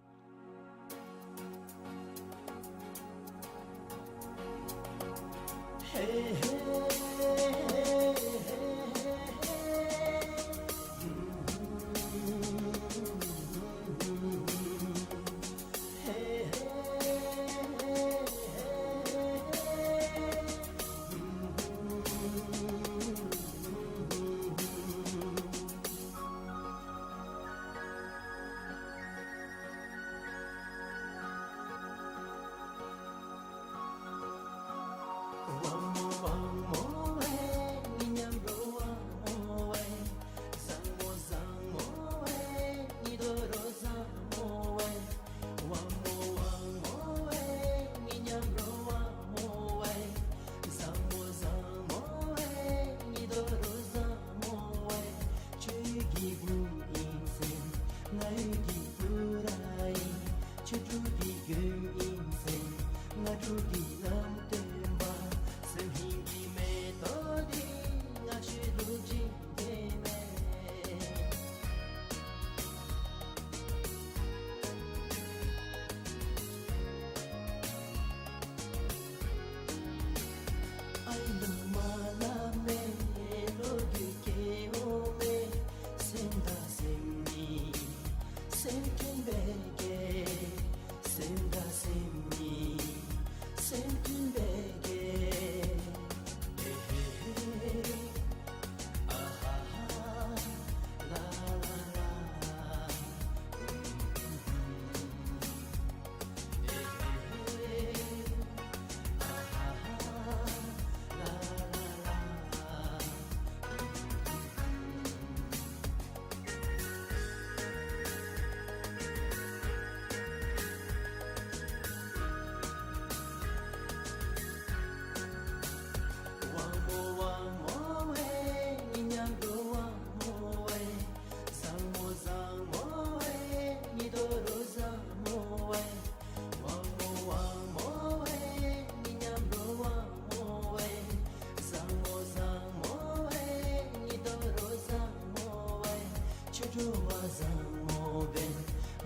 བཟང་མོ་འབད་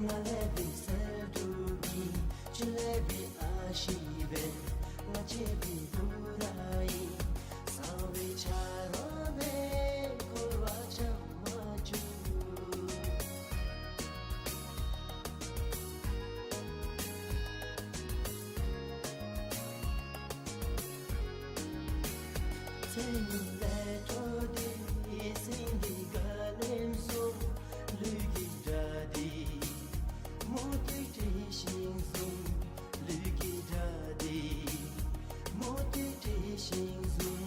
ང་ལས་འབད་སེར་འབྲུག་ཨིན། ཁྱོད་ལས་འབད་ཨ་ཤི་འབད་ང་བཅས་འབད་བུ་ར་ཨིན། གསང་བའི་ཆ་རོགས་འབད་འཁོར་བ་འཁྱམས་མ་བཅུག། ཚེ་ཉིད་ལས་འཕྲོ་འདི་སེང་གེ་དཀར་ལེམ་བཟུམ། ལུས་ཀྱི་དགྲ་འདི་མུ་ཏིག་དྲི་ཞིམ་བཟུམ། ལུས་ཀྱི་དགྲ་འདི་མུ་ཏིག་དྲི་ཞིམ་བཟུམ།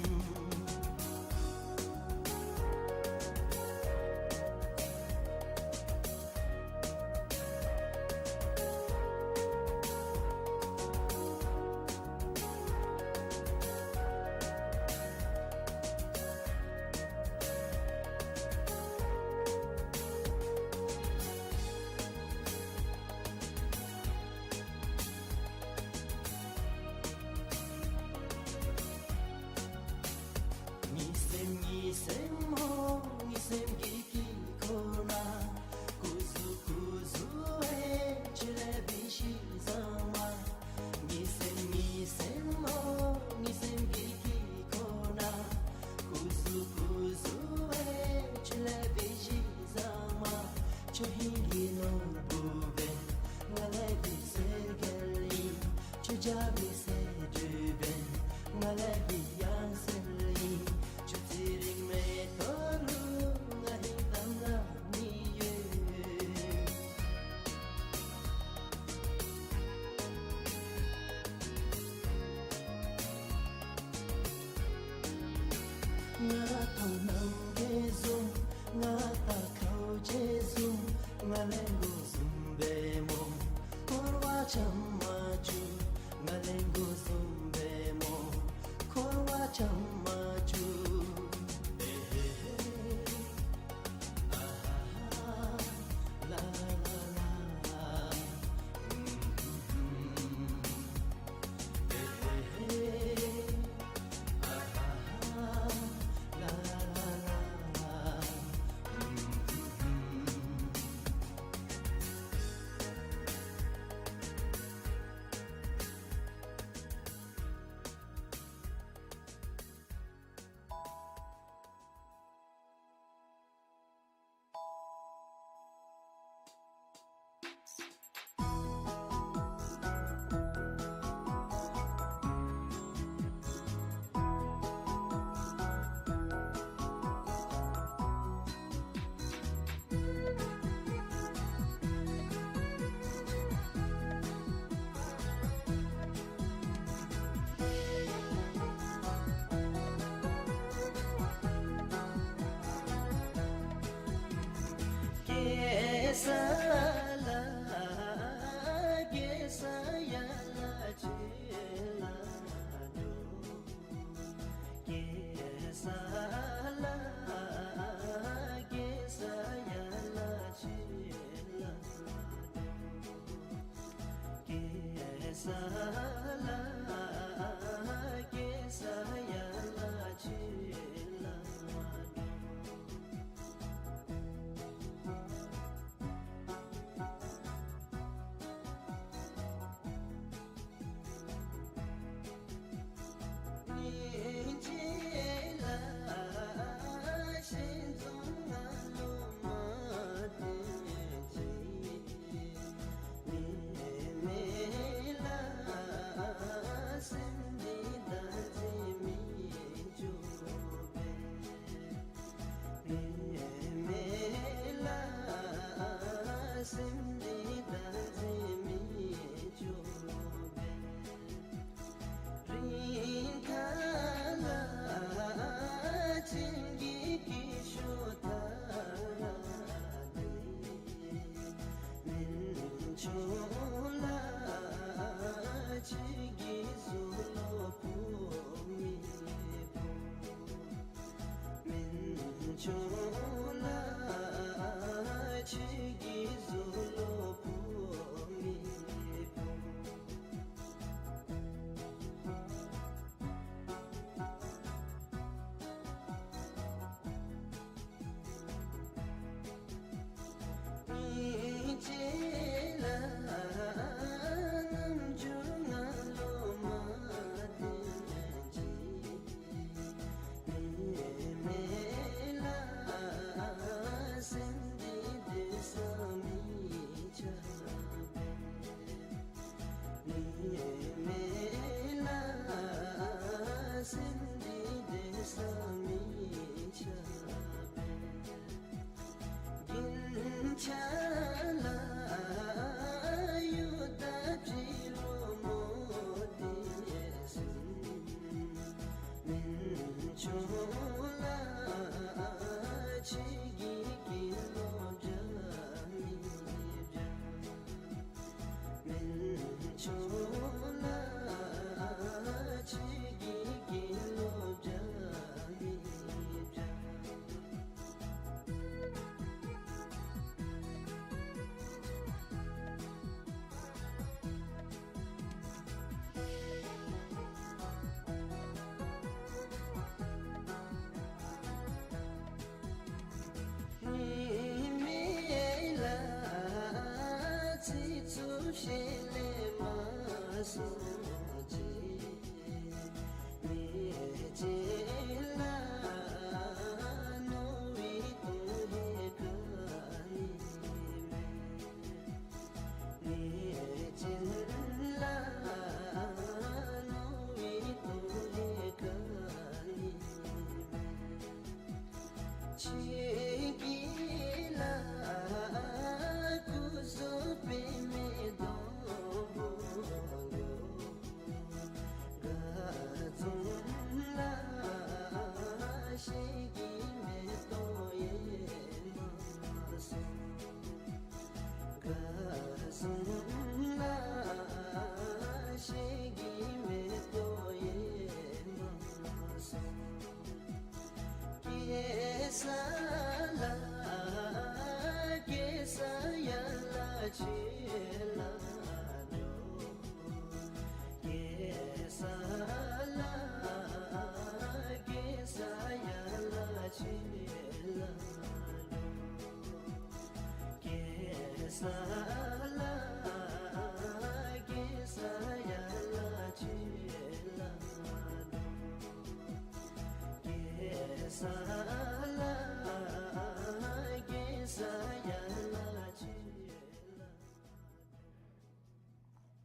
ངེའི་སེམས་ངེའི་སེམས་མོ་ངེའི་སེམས་ཀྱི་དཀྱིལ་འཁོར་ན། སྐུ་གཟུགས་སྐུ་གཟུགས་ཨེ་ཁྱོད་ལས་འབད་ཤེས་བཟང་མ། ངེའི་སེམས་ངེའི་སེམས་མོ་ངེའི་སེམས་ཀྱི་དཀྱིལ་འཁོར་ན། སྐུ་གཟུགས་སྐུ་གཟུགས་ཨེ་ཁྱོད་ལས་འབད་ཤེས་བཟང་མ། ཁྱོད་ཧིང་གི་ནོར་བུ་འབད་ང་ལས་འབད་གསེར་གྱི་ལི། ཁྱོད་རྒྱ་འབད་སེར་འབྲུག་འབད་ང་ལས་འབད་ཡང་སེར་ལི། ཁྱོད་ཚེ་རིང་མེ་ཏོག་ལུ་ང་ཧིང་གཏམ་ར་མི་ཡོད། ང་ཐོབ་གནམ་གྱི་བཟུམ། ང་ད་ཁའུ་ཅེ་བཟུམ། ང་ལེན་དགོ་བཟུམ་འབད་མོ་འཁོར་བ་འཁྱམས་མ་བཅུག། ང་ལེན་དགོ་བཟུམ་འབད་མོ་འཁོར་བ་འཁྱམས་མ་བཅུག། ཨེ་ཧེ་ཧེ། ཨ་ཧ་ཧ། ལ་ལ་ལ། ཨུམ་ཧུམ་ཧུམ། ཨེ་ཧེ་ཧེ། ཨ་ཧ་ཧ། ལ་ལ་ལ། ཨུམ་ཧུམ་ཧུམ། གེ་སར་ལ་གེ་སར་ཡར་ལ་ཁྱོད་ལ་འགྲོ། གེ་སར་ལ་གེ་སར་ཡར་ལ་ཁྱོད་ལ་འགྲོ། གེ་སར་ལ་གེ་སར་ཡར་ལ་ཁྱོད་ལ་འགྲོ།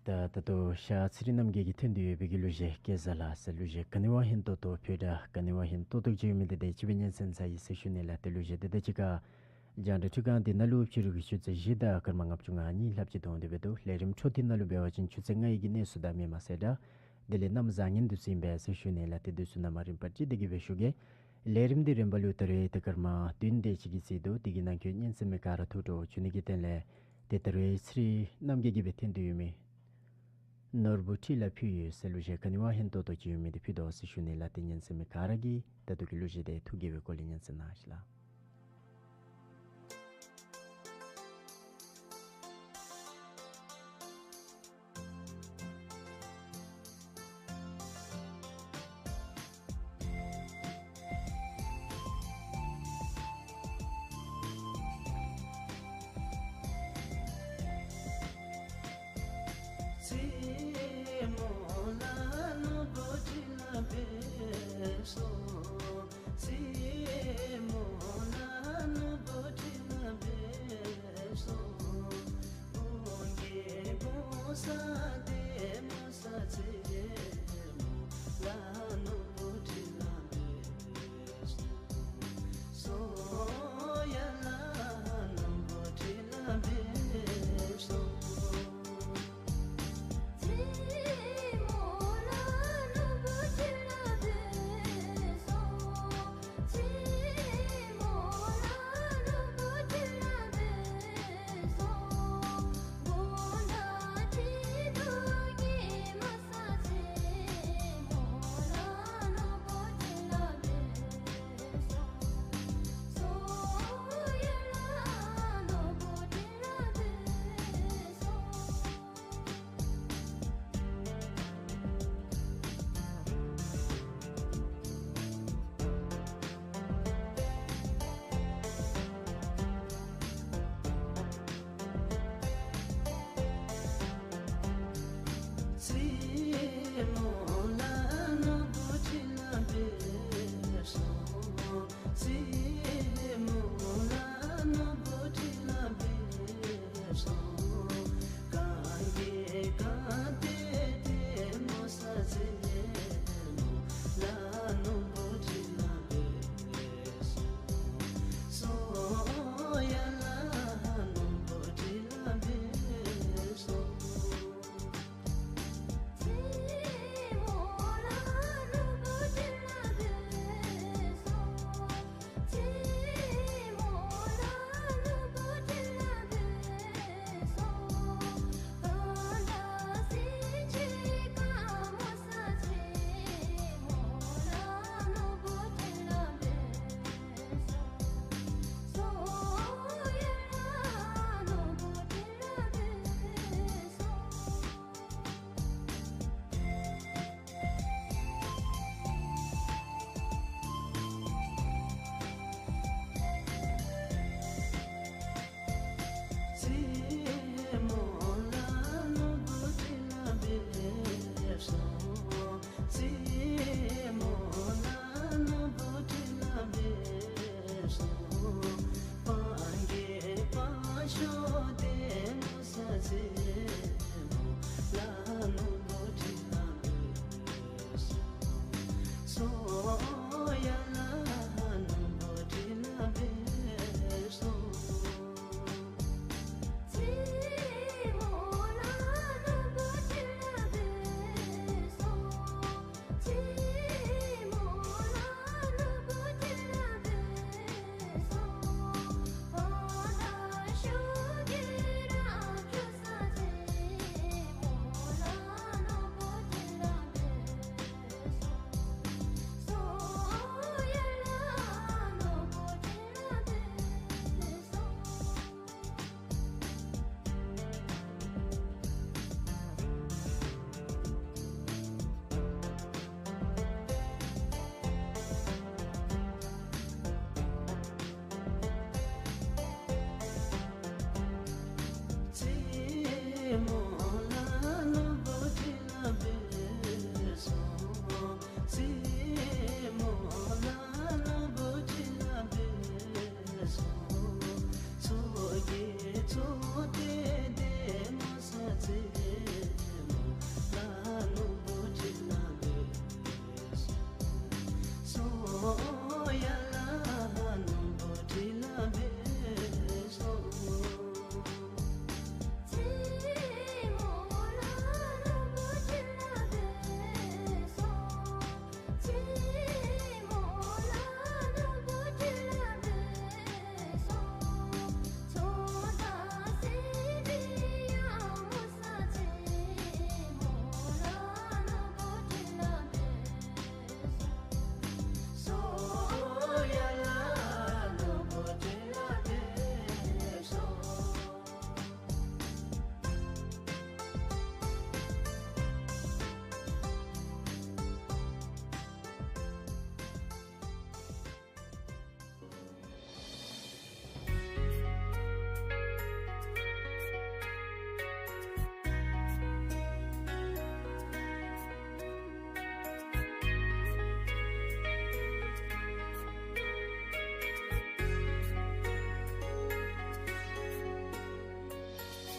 ད་ད་ལྟོ་ཤར་ཚེ་རིང་རྣམ་རྒྱལ་གྱིས་ཐོན་ཏེ་ཡོད་པའི་གི་གླུ་གཞས་སྐལ་བཟང་ལགས་ཟེར་གླུ་གཞས་ག་ནི་བ་ཧིང་ཏོག་ཏོ་ཕུད་དྲག་ག་ནི་བ་ཧིང་ཏོག་ཏོ་ཅིག་ཡོད་མི་འདི་དེ་སྤྱི་པའི་སྙན་གསན་ཚར་ཡི་ཟེར་ཞུ་ནི་ལགས། ཏེ་གླུ་གཞས་འདི་དང་གཅིག་ཁར་རྒྱང་བསྒྲགས་འཕྲུལ་ཁང་འདི་ནང་ལུ་ཕྱི་རུ་གི་ཆུ་ཚོད་བཞི་དང་སྐར་མ་ལྔ་བཅུ་ང་གཉིས་ལྷགཔ་ཅིག་འགྱོ་སྟེ་འབད་དོ། ལས་རིམ་འཕྲོ་མཐུད་ནང་ལུ་འབད་བ་ཅིན་ཆུ་ཚོད་ལྔ་ཡི་གི་གནས་ཚུལ་དང་མི་མང་གསལ་བསྒྲགས་དེ་ལས་གནམ་བཟང་ངན་དེ་ཚུ་ཨིན་པས་ཟེར་ཞུ་ནི་ལགས། ཏེ་དེ་ཚུ་ནང་མ་རིམ་པ་ཅིག་དེ་གི་སྦེ་ཞུ་གེ། ལས་རིམ་འདི་རིམ་པ་ལུ་ད་རེས་ཏེ་སྐར་མ་བདུན་དེ་ཅིག་གི་རྩིས་འདུག། དེ་གི་ནང་འཁོད་སྙན་གསན་མི་ག་ར་ཐུགས་སྤྲོ་བྱུང་ནི་གི་དོན་ལས་ཏེ་ད་རེས་ཚེ་རིང་རྣམ་རྒྱལ་གྱིས་སྦེ་འཐེན་ཏེ་ཡོད་མི་ནོར་བུ་འཁྲིལ་ལ་ཕུལ་ཡོད་ཟེར་གླུ་གཞས་ག་ནི་བ་ཧིང་ཏོག་ཏོ་ཅིག་ཡོད་མི་འདི་ཕུལ་དོ་ཟེར་ཞུ་ནི་ལགས། ཏེ་སྙན་གསན་མི་ག་ར་གིས་ད་ལྟོ་གི་གླུ་གཞས་འདི་ཐུགས་དགྱེས་པའི་སྒོ་ལས་སྙན་གསན་གནང་ཞིག་ལགས།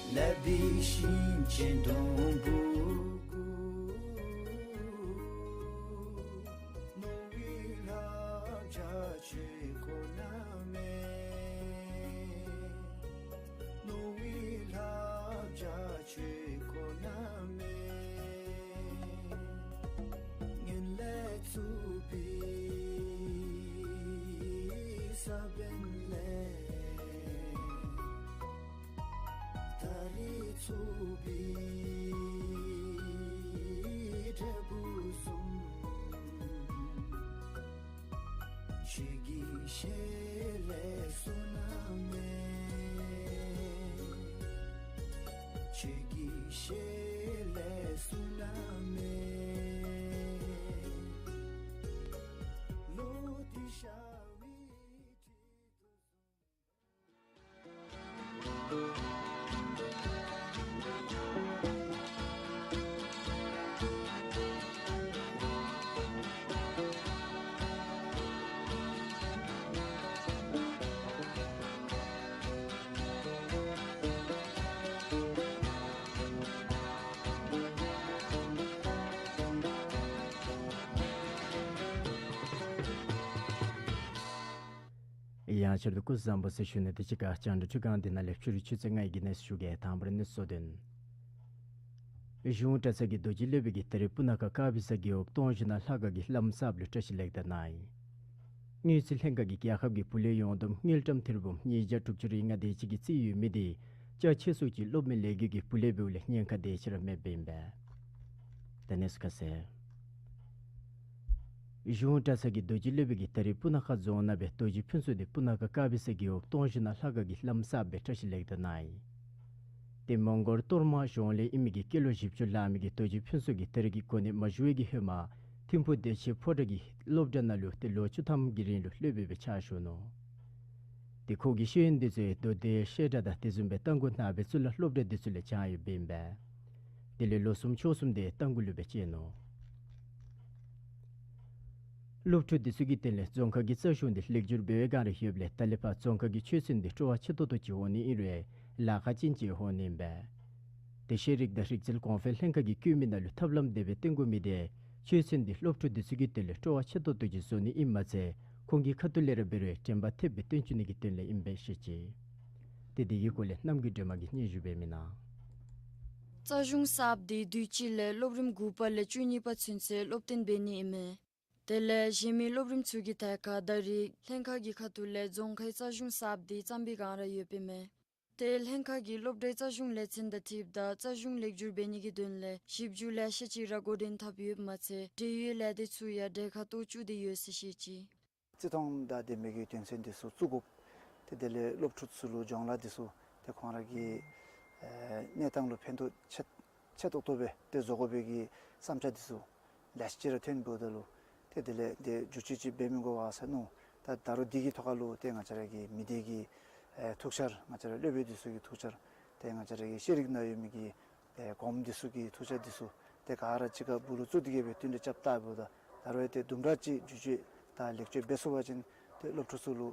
ལ་དེ་བཞིན་གྱི་སྡོང་པོ་གུ། ནོར་བུའི་ལྷ་བྱ་ཆོས་གོ་ན་མེད། ནོར་བུའི་ལྷ་བྱ་ཆོས་གོ་ན་མེད། ངན་ལས་ཚུགས་པའི་ས་བོན་ལས། ད་རིས་ཚུགས་པའི་འབྲས་བུ་གསུམ། ཆོས་ཀྱི་ཞལ་ལས་གསུངས་ན་མེད། ཆོས་ཀྱི་ཞལ་ལས་གསུངས་ན་མེད། ལོ་དེ་ཤ་བའི་ཁྲི་ཐོག་གསུམ། ཡང་ཕྱིར་དུ་སྐུ་གཟུགས་བཟང་པོ་ཟེར་ཞུ་ནི་དང་གཅིག་ཁར་རྒྱང་བསྒྲགས་ཁྲི་སྒང་འདི་ནང་ལས་ཕྱི་རུ་ཆུ་ཚོད་ལྔའི་བརྒྱུད་ནས་ཞུ་གེ། དང་པ་ར་གནས་ཚུལ་དོན། གཞུང་གྲྭ་ཚང་གི་རྡོ་རྗེ་སློབ་དཔོན་གྱིས་ད་རིས་སྤུ་ན་ཁ་དཀར་སྦི་ས་རྒེད་འོག་སྟོང་བཞི་ནང་ལྷ་ཁང་གི་བླམ་གསརཔ་ལུ་བཀྲིས་ལེགས་དར་གནང་ཡི། དངུལ་རྩིས་ལྷན་ཁག་གིས་རྒྱལ་ཁབ་ཀྱི་བུ་ལོན་ཡོངས་བསྡོམས་དངུལ་ཀྲམ་ཐེར་འབུམ་ཉིས་བརྒྱ་དྲུག་ཅུ་རེ་ལྔ་དེ་ཅིག་གི་རྩིས་ཡོད་མི་དེ་ཅ་ཆས་སོགས་ཀྱི་སློབ་མའི་ལས་འགུལ་གྱི་བུ་ལོན་འབདཝ་ལས་ཉེན་ཁ་དེ་ཅིག་ར་མེདཔ་ཨིན་པས། ད་གནས་ཚུལ་ཁ་གསལ། གཞུང་གྲྭ་ཚང་གི་རྡོ་རྗེ་སློབ་དཔོན་གྱིས་ད་རིས་སྤུ་ན་ཁ་རྫོང་ནང་སྦེ་རྡོ་རྗེ་ཕུན་ཚོགས་དེ་སྤུ་ན་ཁ་དཀར་སྦི་ས་རྒེད་འོག་སྟོང་བཞི་ནང་ལྷ་ཁང་གི་བླམ་གསརཔ་སྦེ་བཀྲིས་ལེགས་དར་གནང་ཡི། ཏེ་མོང་སྒར་གཏོར་མ་གཞུང་ལས་ཨིན་མི་གི་སྐྱེས་ལོ་བཞི་བཅུ་ལང་མི་གི་རྡོ་རྗེ་ཕུན་ཚོགས་ཀྱིས་ད་རིས་ཀྱི་གོ་གནས་མ་ཞུ་བའི་གི་ཧེ་མ་ཐིམ་ཕུག་བདེ་ཆེན་ཕོ་བྲང་གི་སློབ་གྲྭ་ནང་ལུ་ཏེ་ལོ་བཅུ་ཐམ་གྱི་རིང་ལུ་སློབ་དཔོན་སྦེ་ཕྱག་ཞུ་ནུག། ཏེ་ཁོ་གི་ཤེས་ཡོན་འདི་ཚུ་མདོ་སྡེ་བཤད་གྲྭ་དང་དེ་བཟུམ་སྦེ་རྟ་མགོ་ནང་སྦེ་གཙུག་ལག་སློབ་གྲྭ་འདི་ཚུ་ལས་སྦྱངས་ཡོདཔ་ཨིན་པས། དེ་ལས་ལོ་གསུམ་ཕྱོགས་གསུམ་དེ་རྟ་མགོ་ལུ་སྦེ་བཅད་ནུག། སློབ་ཕྲུག་འདི་ཚུ་གི་དོན་ལས་རྫོང་ཁག་གི་རྩ་གཞུང་འདི་ལེགས་བསྒྱུར་འབད་བའི་བསྒང་ར་ཡོདཔ་ལས་ད་ལས་ཕར་རྫོང་ཁག་གི་ཆོས་ཚན་འདི་སྤྲོ་བ་ཆེ་ཏོག་ཏོ་ཅིག་འོང་ནི་ཨིན་རུང་ལཱ་ཁག་ཅན་ཅིག་འོང་ནི་ཨིན་པས། ཏེ་ཤེས་རིག་དང་རིག་རྩལ་གོང་འཕེལ་ལྷན་ཁག་གིས་བཀོད་མི་ནང་ལུ་ཐབས་ལམ་དེ་སྦེ་སྟོན་དགོ་མི་དེ་ཆོས་ཚན་འདི་སློབ་ཕྲུག་འདི་ཚུ་གི་དོན་ལས་སྤྲོ་བ་ཆེ་ཏོག་ཏོ་ཅིག་བཟོ་ནི་ཨིནམ་མ་ཚད་ཁོང་གི་ཁ་ཐུག་ལས་ར་འབད་རུང་དྲན་པ་ཐེབས་སྦེ་སྟོན་བཅུག་ནི་གི་དོན་ལས་ཨིན་པས་ཟེར་བཤད་ཅི། ཏེ་དེ་གི་སྐོར་ལས་རྣམ་རྒྱལ་སྒྲོལ་མ་གིས་སྙན་ཞུ་འབད་མི་གནང་། རྩ་གཞུང་གསརཔ་དེ་དུས་ཅི་ལས་སློབ་རིམ་དགུ་པ་ལས་བཅུ་གཉིས་པ་ཚུན་ཚོད་སློབ་སྟོན་འབད་ནི་ཨིན་མས། དེ་ལས་གཞན་མི་སློབ་རིམ་ཚུ་གི་ཐད་ཁར་ད་རིས་ལྷན་ཁག་གི་ཁ་ཐུག་ལས་རྫོང་ཁའི་རྩ་གཞུང་གསརཔ་དེ་བརྩམ་པའི་བསྒང་ར་ཡོདཔ་ཨིན་མས། ཏེ་ལྷན་ཁག་གིས་སློབ་གྲྭའི་རྩ་གཞུང་ལས་ཚན་དང་འཁྲིལཝ་ད་རྩ་གཞུང་ལེགས་བསྒྱུར་འབད་ནི་གི་དོན་ལས་ཞིབ་འཇུག་ལེ་ཤ་ཅིག་ར་འགོ་འདྲེན་འཐབ་ཡོདཔ་མ་ཚད་འབྲེལ་ཡོད་ལས་སྡེ་ཚུ་ཡང་གྲལ་ཁར་གཏོགས་བཅུག་སྟེ་ཡོད་ཟེར་བཤད་ཅི། བརྩི་མཐོང་དང་ལྡན་པའི་གི་དོན་ཚན་འདི་ཚུ་བཙུགས་དགོཔ། ཏེ་དེ་ལས་སློབ་ཕྲུག་ཚུ་ལུ་སྦྱོང་ལཱ་འདི་ཚུ་ཏེ་ཁོང་ར་གི་ཨེ་གནས་སྟངས་ལུ་ཕན་ཐོགས་ཆེ་ཆེ་ཏོག་ཏོ་སྦེ་ཏེ་བཟོ་དགོ་པའི་གི་བསམ་འཆར་འདི་ཚུ་ལེ་ཤ་ཅིག་ར་ཐོན་འབདཝ་ད་ལུ་ཏེ་དེ་ལས་ཏེ་འགྱུར་བཅོས་ཅིག་འབད་མི་དགོ་ག་ཟེར་མནོ། ད་ད་རུང་འདི་གི་ཐོག་ཁར་ལུ་ཏེ་ང་བཅས་ར་གི་མི་སྡེ་གི་ཨེ་ཐུགས་འཆར་ང་བཅས་ར་སློབ་དཔོན་འདི་ཚུ་གི་ཐུགས་འཆར་ཏེ་ང་བཅས་ར་གི་ཤེས་རིག་ནང་ཡོད་མི་གི་ཨེ་གོངམ་འདི་ཚུ་གི་ཐུགས་འཆར་འདི་ཚུ་ཏེ་ག་ར་གཅིག་ཁར་སྦུག་ལུ་བཙུགས་ཏེ་གི་སྦེ་བསྟུན་གྲོས་རྐྱབ་བལྟཝ་ད་ད་རུང་ཏེ་དུམ་གྲ་ཅིག་འགྱུར་བཅོས་དང་ལེགས་བཅོས་འབད་ཚུགས་པ་ཅིན་ཏེ་སློབ་ཕྲུག་ཚུ་ལུ་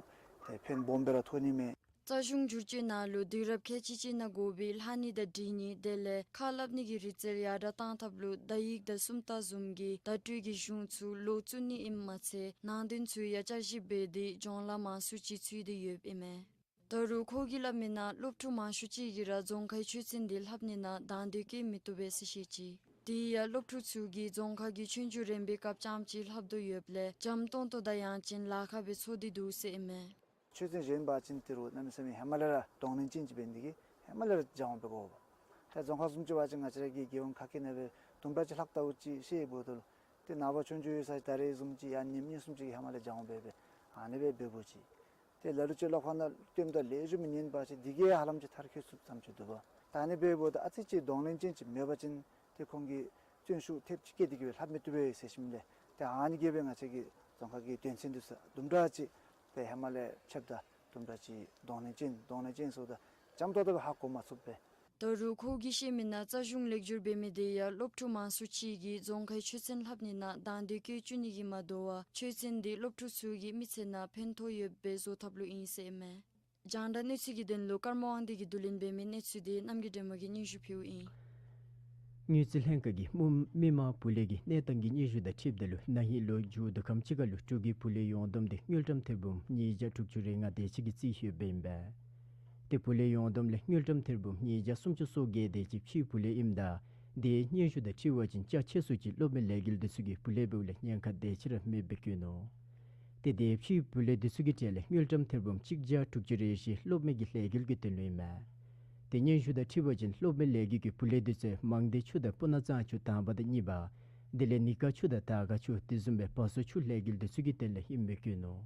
ཏེ་ཕན་སྦོམ་སྦེ་ར་ཐོགས་ནི་མས། རྩ་གཞུང་བསྒྱུར་བཅོས་ནང་ལུ་དུས་རབས་ཁལ་གཅིག་གཅིག་ནང་དགོ་པའི་ལྷག་ནི་དང་འབྲི་ནི་དེ་ལས་ཁ་སླབ་ནི་གི་རིག་རྩལ་ཡར་དྲག་གཏང་ཐབས་ལུ་བརྡ་ཡིག་དང་སུམ་རྟགས་བཟུམ་གྱི་བརྡ་སྤྲོད་ཀྱི་གཞུང་ཚུ་ལོག་བཙུགས་ནི་ཨིནམ་མ་ཚད་ནང་དོན་ཚུ་ཡང་བསྐྱར་ཞིབ་འབད་དེ་སྦྱོང་ལམ་མང་སུ་ཅིག་འཚོལ་ཏེ་ཡོདཔ་ཨིན་མས། ད་རུང་ཁོ་གིས་སླབ་མི་ནང་སློབ་ཕྲུག་མང་ཤོས་ཅིག་གིས་ར་རྫོང་ཁའི་ཆོས་ཚན་འདི་ལྷབ་ནི་ནང་དང་འདོད་བསྐྱེད་མི་བཏུབ་པས་ཟེར་བཤད་ཅི། དེ་ཡང་སློབ་ཕྲུག་ཚུ་གིས་རྫོང་ཁ་གི་ཆོས་རྒྱུགས་རན་པའི་སྐབས་རྐྱངམ་ཅིག་ལྷབ་དོ་ཡོདཔ་ལས་འཇམ་ཏོང་ཏོ་དང་ཡང་ཅིན་ལཱ་ཁག་སྦེ་ཚོར་ཏེ་འདུག་ཟེར་ཨིན་མས། ཆོས་ཚན་གཞན་འབད་བ་ཅིན་དེ་རུང་གནམ་མེད་ས་མེད་ཧེ་མ་ལས་ར་གདོང་ལེན་ཅན་ཅིག་འབད་ནི་དེ་གིས་ཧེ་མ་ལས་ར་སྦྱང་བ་འབད་དགོ་པས། ད་རྫོང་ཁ་བཟུམ་ཅིག་འབད་བ་ཅིན་ང་བཅས་ར་གི་རྒྱལ་ཡོངས་ཁ་སྐད་ནང་སྦེ་དུམ་གྲ་ཅིག་ལྷག་ལྟ་བུ་ཅིག་ཤེས་འབདཝ་ད་ལུ་ཏེ་ནངས་པ་ཆོས་རྒྱུགས་ཡོད་ས་ད་རེས་བཟུམ་ཅིག་ཡང་ཉིནམ་གཉིས་གསུམ་ཅིག་གི་ཧེ་མ་ལས་སྦྱང་བ་འབད་འབད་ཨ་ནི་སྦེ་འབདཝ་ཅིག། ཏེ་ལ་ལུ་ཅིག་ལོག་ཁ་ནང་སྟོནམ་ད་ལེགས་ཤོམ་ཉན་པ་ཅིན་དེ་གིས་ཧ་ལམ་ཅིག་མཐར་འཁྱོལ་ཚུགསཔ་ཙམ་ཅིག་འདུག་པ། ད་ཨ་ནི་འབདཝ་ད་ཨ་ཙི་ཅིག་གདོང་ལེན་ཅན་ཅིག་མེད་པ་ཅིན་ཏེ་ཁོང་གིས་བརྩོན་ཤུགས་ཐེབས་ཅིག་བསྐྱེད་དེ་གིས་སྦེ་ལྷབ་མི་བཏུབ་པས་ཟེར་ཞིནམ་ལས་ཏེ་ཨ་ནི་གིས་སྦེ་ང་བཅས་ཀྱི་རྫོང་ཁ་གི་དོན་ཚན་འདི་ཚུ་དུམ་གྲ་ཅིག་ཏེ་ཧེ་མ་ལས་ཕྱདཔ་ད་དུམ་གྲ་ཅིག་གདོང་ལེན་ཅན་གདོང་ལེན་ཅན་ཟེརཝ་ད་འཇམ་ཏོང་ཏོ་སྦེ་ཧ་གོ་མ་ཚུགས་པས། ད་རུང་ཁོ་གིས་བཤད་མི་ནང་རྩ་གཞུང་ལེགས་བསྒྱུར་འབད་མི་དེ་ཡང་སློབ་ཕྲུག་མང་སུ་ཅིག་གིས་རྫོང་ཁའི་ཆོས་ཚན་ལྷབ་ནི་ནང་དང་འདོད་བསྐྱེད་བཅུག་ནི་གིས་མ་དོ་བར་ཆོས་ཚན་དེ་སློབ་ཕྲུག་ཚུ་གི་མི་ཚེ་ནང་ཕན་ཐོགས་ཡོདཔ་སྦེ་བཟོ་ཐབས་ལུ་ཨིན་ཟེར་ཨིན་མས། རྒྱང་བསྒྲགས་གནས་ཚུལ་གྱི་དོན་ལུ་ཀརྨ་དབང་འདུས་ཀྱིས་བསྡུ་ལེན་འབད་མི་གནས་ཚུལ་དེ་རྣམ་རྒྱལ་སྒྲོལ་མ་གིས་སྙན་ཞུ་ཕུལཝ་ཨིན། དངུལ་རྩིས་ལྷན་ཁག་གིས་མི་མང་བུ་ལས་ཀྱི་གནས་སྟངས་ཀྱི་སྙན་ཞུ་དང་འཁྲིལཝ་ད་ལུ་ན་ཧིང་ལོ་མཇུག་བསྡུ་ཁམས་ཅིག་ཁར་ལུ་འབྲུག་གི་བུ་ལས་ཡོངས་བསྡོམས་དེ་དངུལ་ཀྲམ་ཐེར་འབུམ་ཉིས་བརྒྱ་དྲུག་ཅུ་རེ་ལྔ་དེ་ཅིག་གིས་རྩིས་ཡོདཔ་ཨིན་པས། ཏེ་བུ་ལས་ཡོངས་བསྡོམས་ལས་དངུལ་ཀྲམ་ཐེར་འབུམ་ཉིས་བརྒྱ་སུམ་ཅུ་སོ་བརྒྱད་དེ་ཅིག་ཕྱིའི་བུ་ལས་ཨིནམ་ད་དེའི་སྙན་ཞུ་དང་འཁྲིལ་བ་ཅིན་ཅ་ཆས་སུ་ཅིག་སློབ་མའི་ལས་འགུལ་དེ་ཚུ་གི་བུ་ལས་འབདཝ་ལས་ཉེན་ཁ་དེ་ཅིག་ར་མེདཔ་སྦེ་བཀོད་ནུག། ཏེ་དེ་ཕྱིའི་བུ་ལས་དེ་ཚུ་གི་གྲས་ལས་དངུལ་ཀྲམ་ཐེར་འབུམ་གཅིག་བརྒྱ་དྲུག་ཅུ་རེ་བཞི་སློབ་མའི་གི་ལས་འགུལ་གྱི་དོན་ལུ་ཨིན་མས། ཏེ་སྙན་ཞུ་དང་འཁྲིལ་བ་ཅིན་སློབ་མའི་ལས་འགུལ་གྱི་བུ་ལས་དེ་ཚུ་མང་སྡེ་ཆུ་དང་སྤུ་ན་གཙང་ཆུ་དང་པ་དང་གཉིས་པ་དེ་ལས་ནི་ཀ་ཆུ་དང་དར་དཀར་ཆུ་དེ་བཟུམ་སྦེ་བ་སོ་ཆུ་ལས་འགུལ་དེ་ཚུ་གི་དོན་ལས་ཨིནམ་སྦེ་བཀོད་ནུག།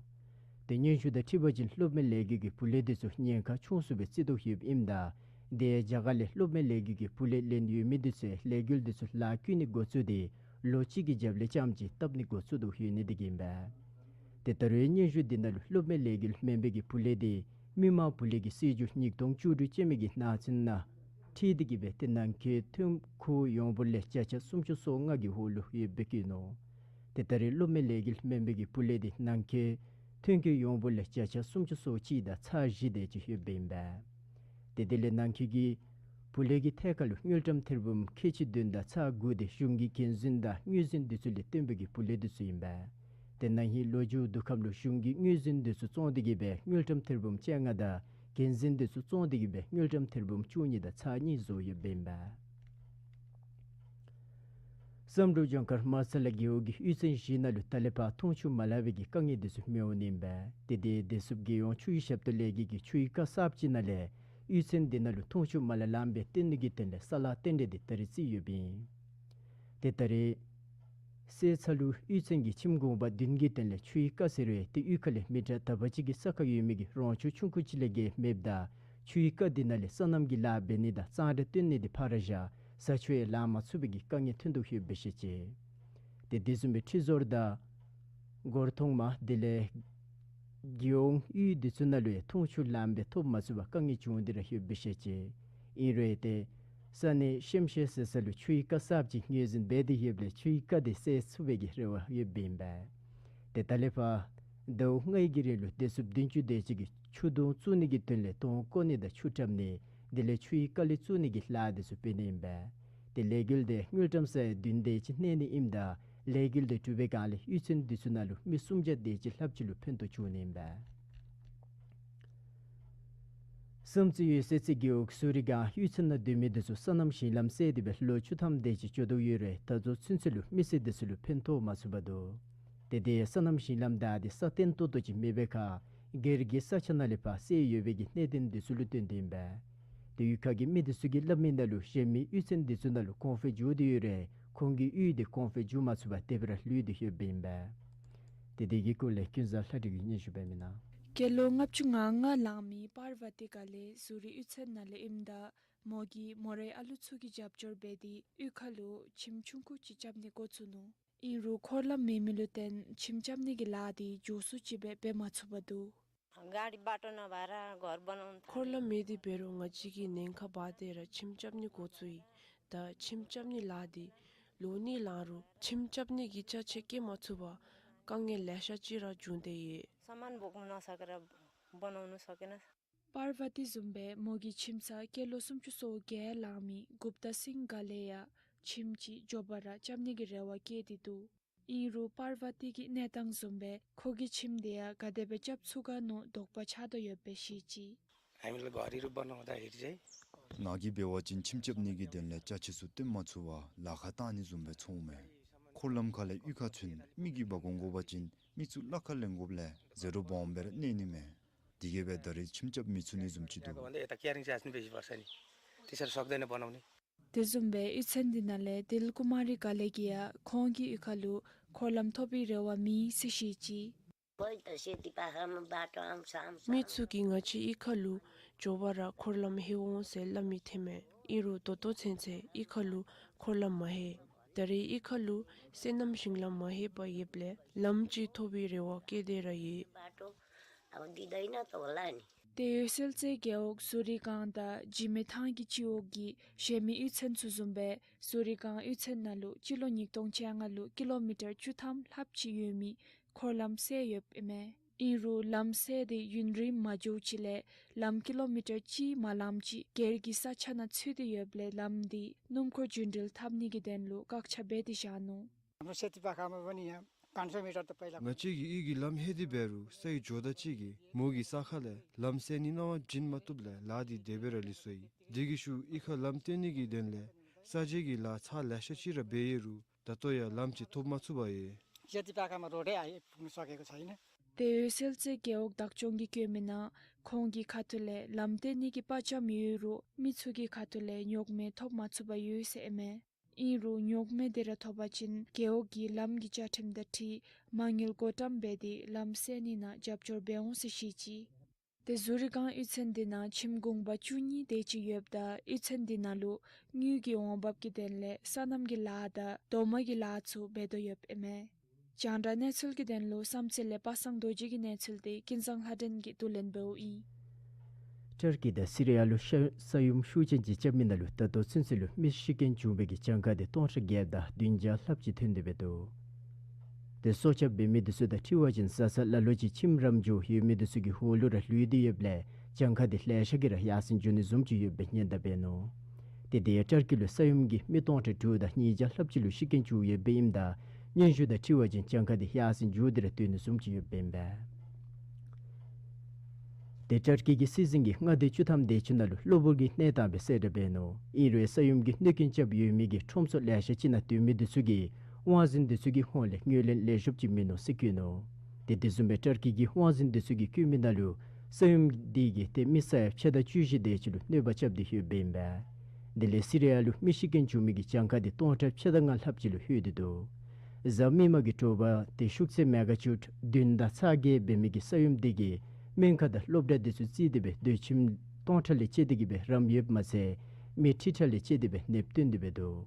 ཏེ་སྙན་ཞུ་དང་འཁྲིལ་བ་ཅིན་སློབ་མའི་ལས་འགུལ་གྱི་བུ་ལས་དེ་ཚུ་ཉེན་ཁ་ཆུང་སུ་སྦེ་བརྩི་དོ་ཡོདཔ་ཨིནམ་ད་དེ་རྒྱ་གར་ལས་སློབ་མའི་ལས་འགུལ་གྱི་བུ་ལས་ལེན་ཡོད་མི་དེ་ཚུ་ལས་འགུལ་དེ་ཚུ་ལཱ་བཀོལ་ནི་འགོ་བཙུགས་ཏེ་ལོ་གཅིག་གི་རྒྱབ་ལས་རྐྱངམ་ཅིག་བཏབ་ནི་འགོ་བཙུགས་དོ་ཡོད་ནི་དེ་གིས་ཨིན་པས། ཏེ་ད་རུང་སྙན་ཞུ་འདི་ནང་ལུ་སློབ་མའི་ལས་འགུལ་མེན་པའི་གི་བུ་ལས་དེ་མི་མང་བུ་ལས་ཀྱི་སྲིད་བྱུས་ཉིས་སྟོང་བཅུ་དྲུག་ཅན་མའི་གི་ནང་ཚན་ནང་འཁྲིལ་ཏེ་གིས་སྦེ་ཏེ་ནང་འཁོད་ཐོན་ཁུངས་ཡོངས་བསྡོམས་ལས་བརྒྱ་ཆ་སུམ་ཅུ་སོ་ལྔ་གི་འོག་ལུ་ཡོདཔ་སྦེ་བཀོད་ནུག། ཏེ་ད་རེས་སློབ་མའི་ལས་འགུལ་མེན་པའི་གི་བུ་ལས་དེ་ནང་འཁོད་ཐོན་ཁུངས་ཡོངས་བསྡོམས་ལས་བརྒྱ་ཆ་སུམ་ཅུ་སོ་གཅིག་དང་ཚག་བཞི་དེ་ཅིག་ཡོདཔ་ཨིན་པས། ཏེ་དེ་ལས་ནང་འཁོད་ཀྱི་བུ་ལས་ཀྱི་ཐད་ཁར་ལུ་དངུལ་ཀྲམ་ཐེར་འབུམ་ཁལ་གཅིག་བདུན་དང་ཚག་དགུ་དེ་གཞུང་གི་འགན་འཛིན་དང་དངོས་འཛིན་དེ་ཚུ་ལས་བཏོན་པའི་གི་བུ་ལས་དེ་ཚུ་ཨིན་པས། ཏེ་ན་ཧིང་ལོ་མཇུག་བསྡུ་ཁམས་ལུ་གཞུང་གི་དངོས་འཛིན་དེ་ཚུ་བཙོང་སྟེ་གིས་སྦེ་དངུལ་ཀྲམ་ཐེར་འབུམ་བཅོ་ལྔ་དང་འགན་འཛིན་དེ་ཚུ་བཙོང་སྟེ་གིས་སྦེ་དངུལ་ཀྲམ་ཐེར་འབུམ་བཅུ་གཉིས་དང་ཚག་གཉིས་བཟོ་ཡོདཔ་ཨིན་པས། བསམ་གྲུབ་ལྗོངས་མཁར་མ་ས་ལ་རྒེད་འོག་གི་གཡུས་ཚན་བཞི་ནང་ལུ་ད་ལས་ཕར་འཐུང་ཆུ་མ་ལང་པའི་གི་དཀའ་ངལ་དེ་ཚུ་མི་འོང་ནི་ཨིན་པས། ཏེ་དེ་བདེ་སྲུངཔ་རྒྱལ་ཡོངས་ཆུའི་ཞབས་ཏོག་ལས་འགུལ་གྱི་ཆུའི་ཀ་གསརཔ་ཅིག་ནང་ལས་གཡུས་ཚན་དེ་ནང་ལུ་འཐུང་ཆུ་མ་ལང་ལངམ་སྦེ་བཏོན་ནི་གི་དོན་ལས་ས་ལཱ་རྟེན་འབྲེལ་དེ་ད་རེས་བརྩིས་ཡོདཔ་ཨིན། ཏེ་ད་རེས་སེ་ཚ་ལུ་གཡུས་ཚན་གྱི་ཁྱིམ་གུང་པ་བདུན་གྱི་དོན་ལས་ཆུའི་ཀ་ཟེར་བའི་ཏེ་གཡུས་ཁ་ལས་མི་ཊར་དག་པ་ཅིག་གི་ས་ཁར་ཡོད་མི་གི་རོང་ཆུ་ཆུང་ཀུ་ཅིག་ལས་བརྒལ་མེདཔ་ད་ཆུའི་ཀ་དེ་ནང་ལས་སོ་ནམ་གྱི་ལཱ་འབད་ནི་དང་གཙང་སྦྲ་བཏོན་ནི་དེ་ཕར་བཞག་བཟའ་ཆུ་ཡང་ལང་མ་ཚུགས་པའི་གི་དཀའ་ངལ་ཐོན་དོ་ཡོདཔ་སྦེ་བཤད་ཅི། ཏེ་དེ་བཟུམ་སྦེ་ཁྲི་ཟུར་དང་སྒོར་ཐོག་མ་དེ་ལས་རྒྱལ་ཡོངས་གཡུས་དེ་ཚུ་ནང་ལུ་ཡང་འཐུང་ཆུ་ལངམ་སྦེ་ཐོབ་མ་ཚུགས་པར་དཀའ་ངལ་བྱུང་སྟེ་ར་ཡོདཔ་སྦེ་བཤད་ཅི། ཨིན་རུང་ཏེ་ས་གནས་ཤེམ་ཤེ་ཟེར་ས་ལུ་ཆུའི་ཀ་གསརཔ་ཅིག་ངོས་འཛིན་འབད་དེ་ཡོདཔ་ལས་ཆུའི་ཀ་དེ་སེལ་ཚུགས་པའི་གི་རེ་བ་ཡོདཔ་ཨིན་པས། ཏེ་ད་ལས་ཕར་ཟླཝ་ལྔའི་གི་རིང་ལུ་བདེ་སྲུངཔ་བདུན་ཅུ་དེ་ཅིག་གིས་ཆུ་དོང་བཙུགས་ནི་གི་དོན་ལས་དོང་བརྐོ་ནི་དང་ཆུ་བཀྲམ་ནི་དེ་ལས་ཆུའི་ཀ་ལས་བཙུགས་ནི་གི་ལཱ་དེ་ཚུ་འབད་ནི་ཨིན་པས། ཏེ་ལས་འགུལ་དེ་དངུལ་ཀྲམ་ས་ཡ་བདུན་དེ་ཅིག་གནས་ནི་ཨིནམ་ད་ལས་འགུལ་དེ་གྲུབ་པའི་སྒང་ལས་གཡུས་ཚན་དེ་ཚུ་ནང་ལུ་མི་སུམ་བརྒྱ་དེ་ཅིག་ལྷགཔ་ཅིག་ལུ་ཕན་ཐོགས་བྱུང་ནི་ཨིན་པས། བསམ་རྩེ་གཡུས་གསེར་རྩེ་རྒེད་འོག་ཟུ་རི་སྒང་གཡུས་ཚན་ནང་སྡོད་མི་དེ་ཚུ་སོ་ནམ་ཞིང་ལམ་བསལ་ཏེ་སྦེ་ལོ་བཅུ་ཐམ་དེ་ཅིག་འགྱོ་དོ་ཡོད་རུང་ད་ལྟོ་ཚུན་ཚོད་ལུ་མི་སེར་དེ་ཚུ་ལུ་ཕན་ཐོགས་མ་ཚུགས་པར་འདུག། ཏེ་དེ་སོ་ནམ་ཞིང་ལམ་བདའ་སྟེ་སྲ་བརྟན་ཏོག་ཏོ་ཅིག་མེད་པའི་ཁར་སྒེར་གྱི་ས་ཆ་ནང་ལས་ཕར་བསལ་ཡོད་པའི་གི་གནད་དོན་དེ་ཚུ་ལུ་བརྟེན་ཏེ་ཨིན་པས། ཏེ་གཡུས་ཁ་གི་མི་དེ་ཚུ་གིས་སླབ་མི་ནང་ལུ་གཞན་མི་གཡུས་ཚན་དེ་ཚུ་ནང་ལུ་གོང་འཕེལ་འགྱོ་སྟེ་ཡོད་རུང་ཁོང་གི་གཡུས་དེ་གོང་འཕེལ་འགྱོ་མ་ཚུགས་པར་དེ་སྦེ་ར་ལུས་ཏེ་ཡོདཔ་ཨིན་པས། ཏེ་དེ་གི་སྐོར་ལས་ཀུན་བཟང་ལྷ་སྒྲོན་གྱིས་སྙན་ཞུ་འབད་མི་ནང་། སྐྱེས་ལོ་ལྔ་བཅུ་ང་ལྔ་ལང་མི་པར་བ་ཏི་ཀ་ལས་ཟུ་རི་གཡུས་ཚན་ནང་ལས་ཨིནམ་ད་མོ་གིས་མོ་རའི་ཨ་ལུ་ཚུ་གི་རྒྱབ་སྐྱོར་འབད་དེ་གཡུས་ཁ་ལུ་ཁྱིམ་ཆུང་ཀུ་ཅིག་རྐྱབ་ནི་འགོ་བཙུགས་ནུག། ཨིན་རུང་འཁོར་ལམ་མེད་མི་ལུ་བརྟེན་ཁྱིམ་རྐྱབ་ནི་གི་ལཱ་དེ་མགྱོགས་སུ་ཅིག་སྦེ་འབད་མ་ཚུགས་པར་འདུག། गाडी बाटो नभएर घर बनाउन थाले। འཁོར་ལམ་མེད་དེ་འབད་རུང་ང་བཅས་ཀྱིས་ཉེན་ཁ་འབག་སྟེ་ར་ཁྱིམ་རྐྱབ་ནི་འགོ་བཙུགས་ཡི། ད་ཁྱིམ་རྐྱབ་ནི་ལཱ་དེ་ལོ་གཉིས་ལང་རུང་ཁྱིམ་རྐྱབ་ནི་གི་ཅ་ཆས་བསྐྱལ་མ་ཚུགས་པར་དཀའ་ངལ་ལེ་ཤ་ཅིག་ར་བྱུང་སྟེ་ཡོད། सामान बोक्न नसकेर बनाउन सकेन। པར་བ་ཏི་བཟུམ་སྦེ་མོ་གི་ཁྱིམ་ཚ་སྐྱེས་ལོ་སུམ་ཅུ་སོ་བརྒྱད་ལང་མི་གུཔྟ་སིང་ག་ལས་ཡང་ཁྱིམ་ཅིག་མགྱོགས་པ་ར་རྐྱབ་ནི་གི་རེ་བ་བསྐྱེད་དེ་འདུག། ཨིན་རུང་པར་བ་ཏི་གི་གནས་སྟངས་བཟུམ་སྦེ་ཁོ་གི་ཁྱིམ་དེ་ཡང་ག་དེ་སྦེ་རྐྱབ་ཚུགས་ག་མནོ་དོགས་པ་ཆགས་དོ་ཡོདཔ་སྦེ་བཤད་ཅི། हामीलाई घरहरू बनाउँदाखेरि चाहिँ ང་གིས་འབད་བ་ཅིན་ཁྱིམ་རྐྱབ་ནི་གི་དོན་ལས་ཅ་ཆས་ཚུ་སྟོན་མ་ཚུགས་པར་ལཱ་ཁག་བཏང་ནི་བཟུམ་སྦེ་མཐོངམ་མས། འཁོར་ལམ་ཁ་ལས་གཡུས་ཁར་ཚུན་མི་གིས་འབག་འོང་དགོ་པ་ཅིན་མི་ཚུ་གླ་ཁར་ལེན་དགོཔ་ལས་ཟད་འགྲོ་སྦོམ་སྦེ་ར་གནས་ནི་མས། དེ་གིས་སྦེ་ད་རེས་ཁྱིམ་རྐྱབ་མི་ཚུགས་ནི་བཟུམ་ཅིག་འདུག། यता क्यारिङ चाहिँ हास्ने बेसी पर्छ नि, त्यसरी सक्दैन बनाउने। དེ་བཟུམ་སྦེ་གཡུས་ཚན་འདི་ནང་ལས་དིལ་ཀུ་མ་རི་ག་ལས་ཀྱིས་ཡང་ཁོང་གི་གཡུས་ཁ་ལུ་འཁོར་ལམ་ཐོབ་པའི་རེ་བ་མེད་ཟེར་བཤད་ཅི། कोही त सेतीपाखामा बाटो आउँछ, आउँछ। མི་ཚུ་གིས་ང་བཅས་གཡུས་ཁ་ལུ་མགྱོགས་པ་ར་འཁོར་ལམ་ལྷོད་འོང་ཟེར་སླབ་མི་ཐོནམ་མས། ཨིན་རུང་ད་ལྟོ་ཚུན་ཚོད་གཡུས་ཁ་ལུ་འཁོར་ལམ་མ་ལྷོད། ད་རེས་གཡུས་ཁ་ལུ་སོ་ནམ་ཞིང་ལམ་མ་ལྷོད་པར་ཡོདཔ་ལས་ལམ་ཅིག་ཐོབ་པའི་རེ་བ་བསྐྱེད་དེ་ར་ཡོད། बाटो अब दिँदैन त होला नि। ཏེ་འོད་གསལ་རྩེ་རྒེད་འོག་ཟུ་རི་སྒང་དང་འཇིགས་མེད་ཐང་གི་སྤྱི་འོག་གི་གཞན་མི་གཡུས་ཚན་ཚུ་བཟུམ་སྦེ་ཟུ་རི་སྒང་གཡུས་ཚན་ནང་ལུ་སྤྱི་ལོ་ཉིས་སྟོང་བཅོ་ལྔ་ལུ་ཀི་ལོ་མི་ཊར་བཅུ་ཐམ་ལྷགཔ་ཅིག་ཡོད་མི་འཁོར་ལམ་བསལ་ཡོདཔ་ཨིན་མས། ཨིན་རུང་ལམ་བསལ་ཏེ་ཡུན་རིངམོ་མ་འགྱོཝ་ཅིག་ལས་ལམ་ཀི་ལོ་མི་ཊར་གཅིག་མ་ལངམ་ཅིག་སྒེར་གྱི་ས་ཆ་ནང་ཚུད་དེ་ཡོདཔ་ལས་ལམ་འདི་སྣུམ་འཁོར་རྒྱུན་འགྲུལ་འཐབ་ནི་གི་དོན་ལུ་བཀག་ཆ་འབད་དེ་བཞག་ནུག། हाम्रो सेतीपाखामा पनि यहाँ पाँच सौ मिटर त पहिला ང་བཅས་ཀྱི་གཡུས་ཀྱི་ལམ་ལྷོད་དེ་འབད་རུང་ས་ཡི་ཇོ་བདག་ཅིག་གིས་མོ་གི་ས་ཁ་ལས་ལམ་བསལ་ནི་གནང་བ་བྱིན་མ་བཏུབ་ལས་ལཱ་འདི་དེ་སྦེ་ར་ལུས་སོ་ཡི། དེ་གི་ཤུལ་གཡུས་ཁར་ལམ་བཏོན་ནི་གི་དོན་ལས་ས་འཇལ་གྱི་ལཱ་ཚར་ལེ་ཤ་ཅིག་ར་འབད་ཡོད་རུང་ད་ལྟོ་ཡང་ལམ་ཅིག་ཐོབ་མ་ཚུགས་པར་ཡོད། सेतीपाखामा रोडै आइपुग्न सकेको छैन। ཏེ་འོད་གསལ་རྩེ་རྒེད་འོག་བདག་སྐྱོང་གིས་བཀོད་མི་ནང་ཁོང་གི་ཁ་ཐུག་ལས་ལམ་བཏོན་ནི་གི་པར་ཅམ་ཡོད་རུང་མི་ཚུ་གི་ཁ་ཐུག་ལས་རྙོག་མེད་ཐོབ་མ་ཚུགས་པར་ཡོད་ཟེར་ཨིན་མས། ཨིན་རུང་རྙོག་མེད་དེ་ར་ཐོབ་པ་ཅིན་རྒེད་འོག་གིས་ལམ་གྱི་བཅའ་ཁྲིམས་དང་འཁྲིལ་མ་དངུལ་བགོ་བཀྲམ་འབད་དེ་ལམ་བསལ་ནི་ནང་རྒྱབ་སྐྱོར་འབད་འོང་ཟེར་བཤད་ཅི། ཏེ་ཟུ་རི་སྒང་གཡུས་ཚན་འདི་ནང་ཁྱིམ་གུང་པ་བཅུ་གཉིས་དེ་ཅིག་ཡོདཔ་ད་གཡུས་ཚན་འདི་ནང་ལུ་དངུལ་གྱི་འོང་འབབ་ཀྱི་དོན་ལས་སོ་ནམ་གྱི་ལཱ་དང་རྡོག་མ་གི་ལཱ་ཚུ་འབད་དོ་ཡོདཔ་ཨིན་མས། རྒྱང་བསྒྲགས་གནས་ཚུལ་གྱི་དོན་ལུ་བསམ་རྩེ་ལས་པ་སངས་རྡོ་རྗེ་གི་གནས་ཚུལ་དེ་ཀུན་བཟང་ལྷ་སྒྲོན་གྱིས་བསྡུ་ལེན་འབདཝ་ཨིན། ཊར་ཀི་དང་སི་རི་ཡ་ལུ་ཤ་ས་ཡོམ་ཤུགས་ཅན་ཅིག་རྐྱབ་མི་ནང་ལུ་ད་ལྟོ་ཚུན་ཚོད་ལུ་མི་ཤི་རྐྱེན་བྱུང་བའི་གི་གྱངས་ཁ་དེ་སྟོང་ཕྲག་བརྒྱད་དང་བདུན་བརྒྱ་ལྷགཔ་ཅིག་ཐོན་ཏེ་འབད་དོ། ཏེ་སྲོག་སྐྱབས་འབད་མི་འདི་ཚུ་དང་འཁྲིལ་བ་ཅིན་བཟའ་ཚང་ལ་ལུ་ཅིག་ཁྱིམ་རམ་འགྱོ་ཡོད་མི་འདི་ཚུ་གི་ཧོ་ལུ་ར་ལུས་ཏེ་ཡོདཔ་ལས་གྱངས་ཁ་དེ་ལེ་ཤ་གིས་ར་ཡར་སེང་འགྱོ་ནི་བཟུམ་ཅིག་ཡོདཔ་སྦེ་སྙན་དར་འབད་ནུག། ཏེ་དེ་ཡང་ཊར་ཀི་ལུ་ས་ཡོམ་གྱིས་མི་སྟོང་ཕྲག་དྲུག་དང་ཉིས་བརྒྱ་ལྷགཔ་ཅིག་ལུ་ཤི་རྐྱེན་བྱུང་ཡོདཔ་ཨིནམ་ད་སྙན་ཞུ་དང་འཁྲིལ་བ་ཅིན་གྱངས་ཁ་དེ་ཡར་སེང་འགྱོ་སྟེ་ར་སྡོད་ནི་བཟུམ་ཅིག་ཡོདཔ་ཨིན་པས། ཏེ་ཊར་ཀི་གི་སྲིད་འཛིན་གྱིས་མངའ་སྡེ་བཅུ་ཐམ་དེ་ཅིག་ནང་ལུ་གློ་བུར་གྱི་གནས་སྟངས་སྦེ་གསལ་བསྒྲགས་འབད་ནུག། ཨིན་རུང་ས་ཡོམ་གྱིས་གནོད་རྐྱེན་རྐྱབ་ཡོད་མི་གི་ཁྲོམ་ཚུ་ལེ་ཤ་ཅིག་ནང་སྡོད་མི་འདི་ཚུ་གིས་དབང་འཛིན་འདི་ཚུ་གི་ཧོངས་ལས་ངོས་ལེན་ལེགས་ཤོམ་ཅིག་མིན་ནུག་ཟེར་བཀོད་ནུག། ཏེ་དེ་བཟུམ་སྦེ་ཊར་ཀི་གི་དབང་འཛིན་འདི་ཚུ་གིས་བཀོད་མི་ནང་ལུ་ས་ཡོམ་འདི་གིས་ཏེ་མི་ས་ཡ་ཕྱེད་དང་བཅུ་བཞི་དེ་ཅིག་ལུ་གནོད་པ་རྐྱབ་སྟེ་ཡོདཔ་ཨིན་པས། དེ་ལས་སི་རི་ཡ་ལུ་མི་ཤི་རྐྱེན་བྱུང་མི་གི་གྱངས་ཁ་དེ་སྟོང་ཕྲག་ཕྱེད་དང་ལྔ་ལྷགཔ་ཅིག་ལུ་ལྷོད་དེ་འདུག། གཟའ་མིག་དམར་གྱི་དྲོ་པ་ཏེ་ཤུགས་ཚད་མེ་ག་ཅུཊ་བདུན་དང་ཚག་བརྒྱད་འབད་མི་གི་ས་ཡོམ་དེ་གིས་སྨན་ཁང་དང་སློབ་གྲྭ་དེ་ཚུ་རྩིས་ཏེ་སྦེ་སྡོད་ཁྱིམ་སྟོང་ཕྲག་ལས་བཅད་དེ་གི་སྦེ་རམ་ཡོདཔ་མ་ཚད་མི་ཁྲི་ཕྲག་ལས་བཅད་དེ་སྦེ་ནདཔ་བཏོན་ཏེ་སྦེ་འདུག།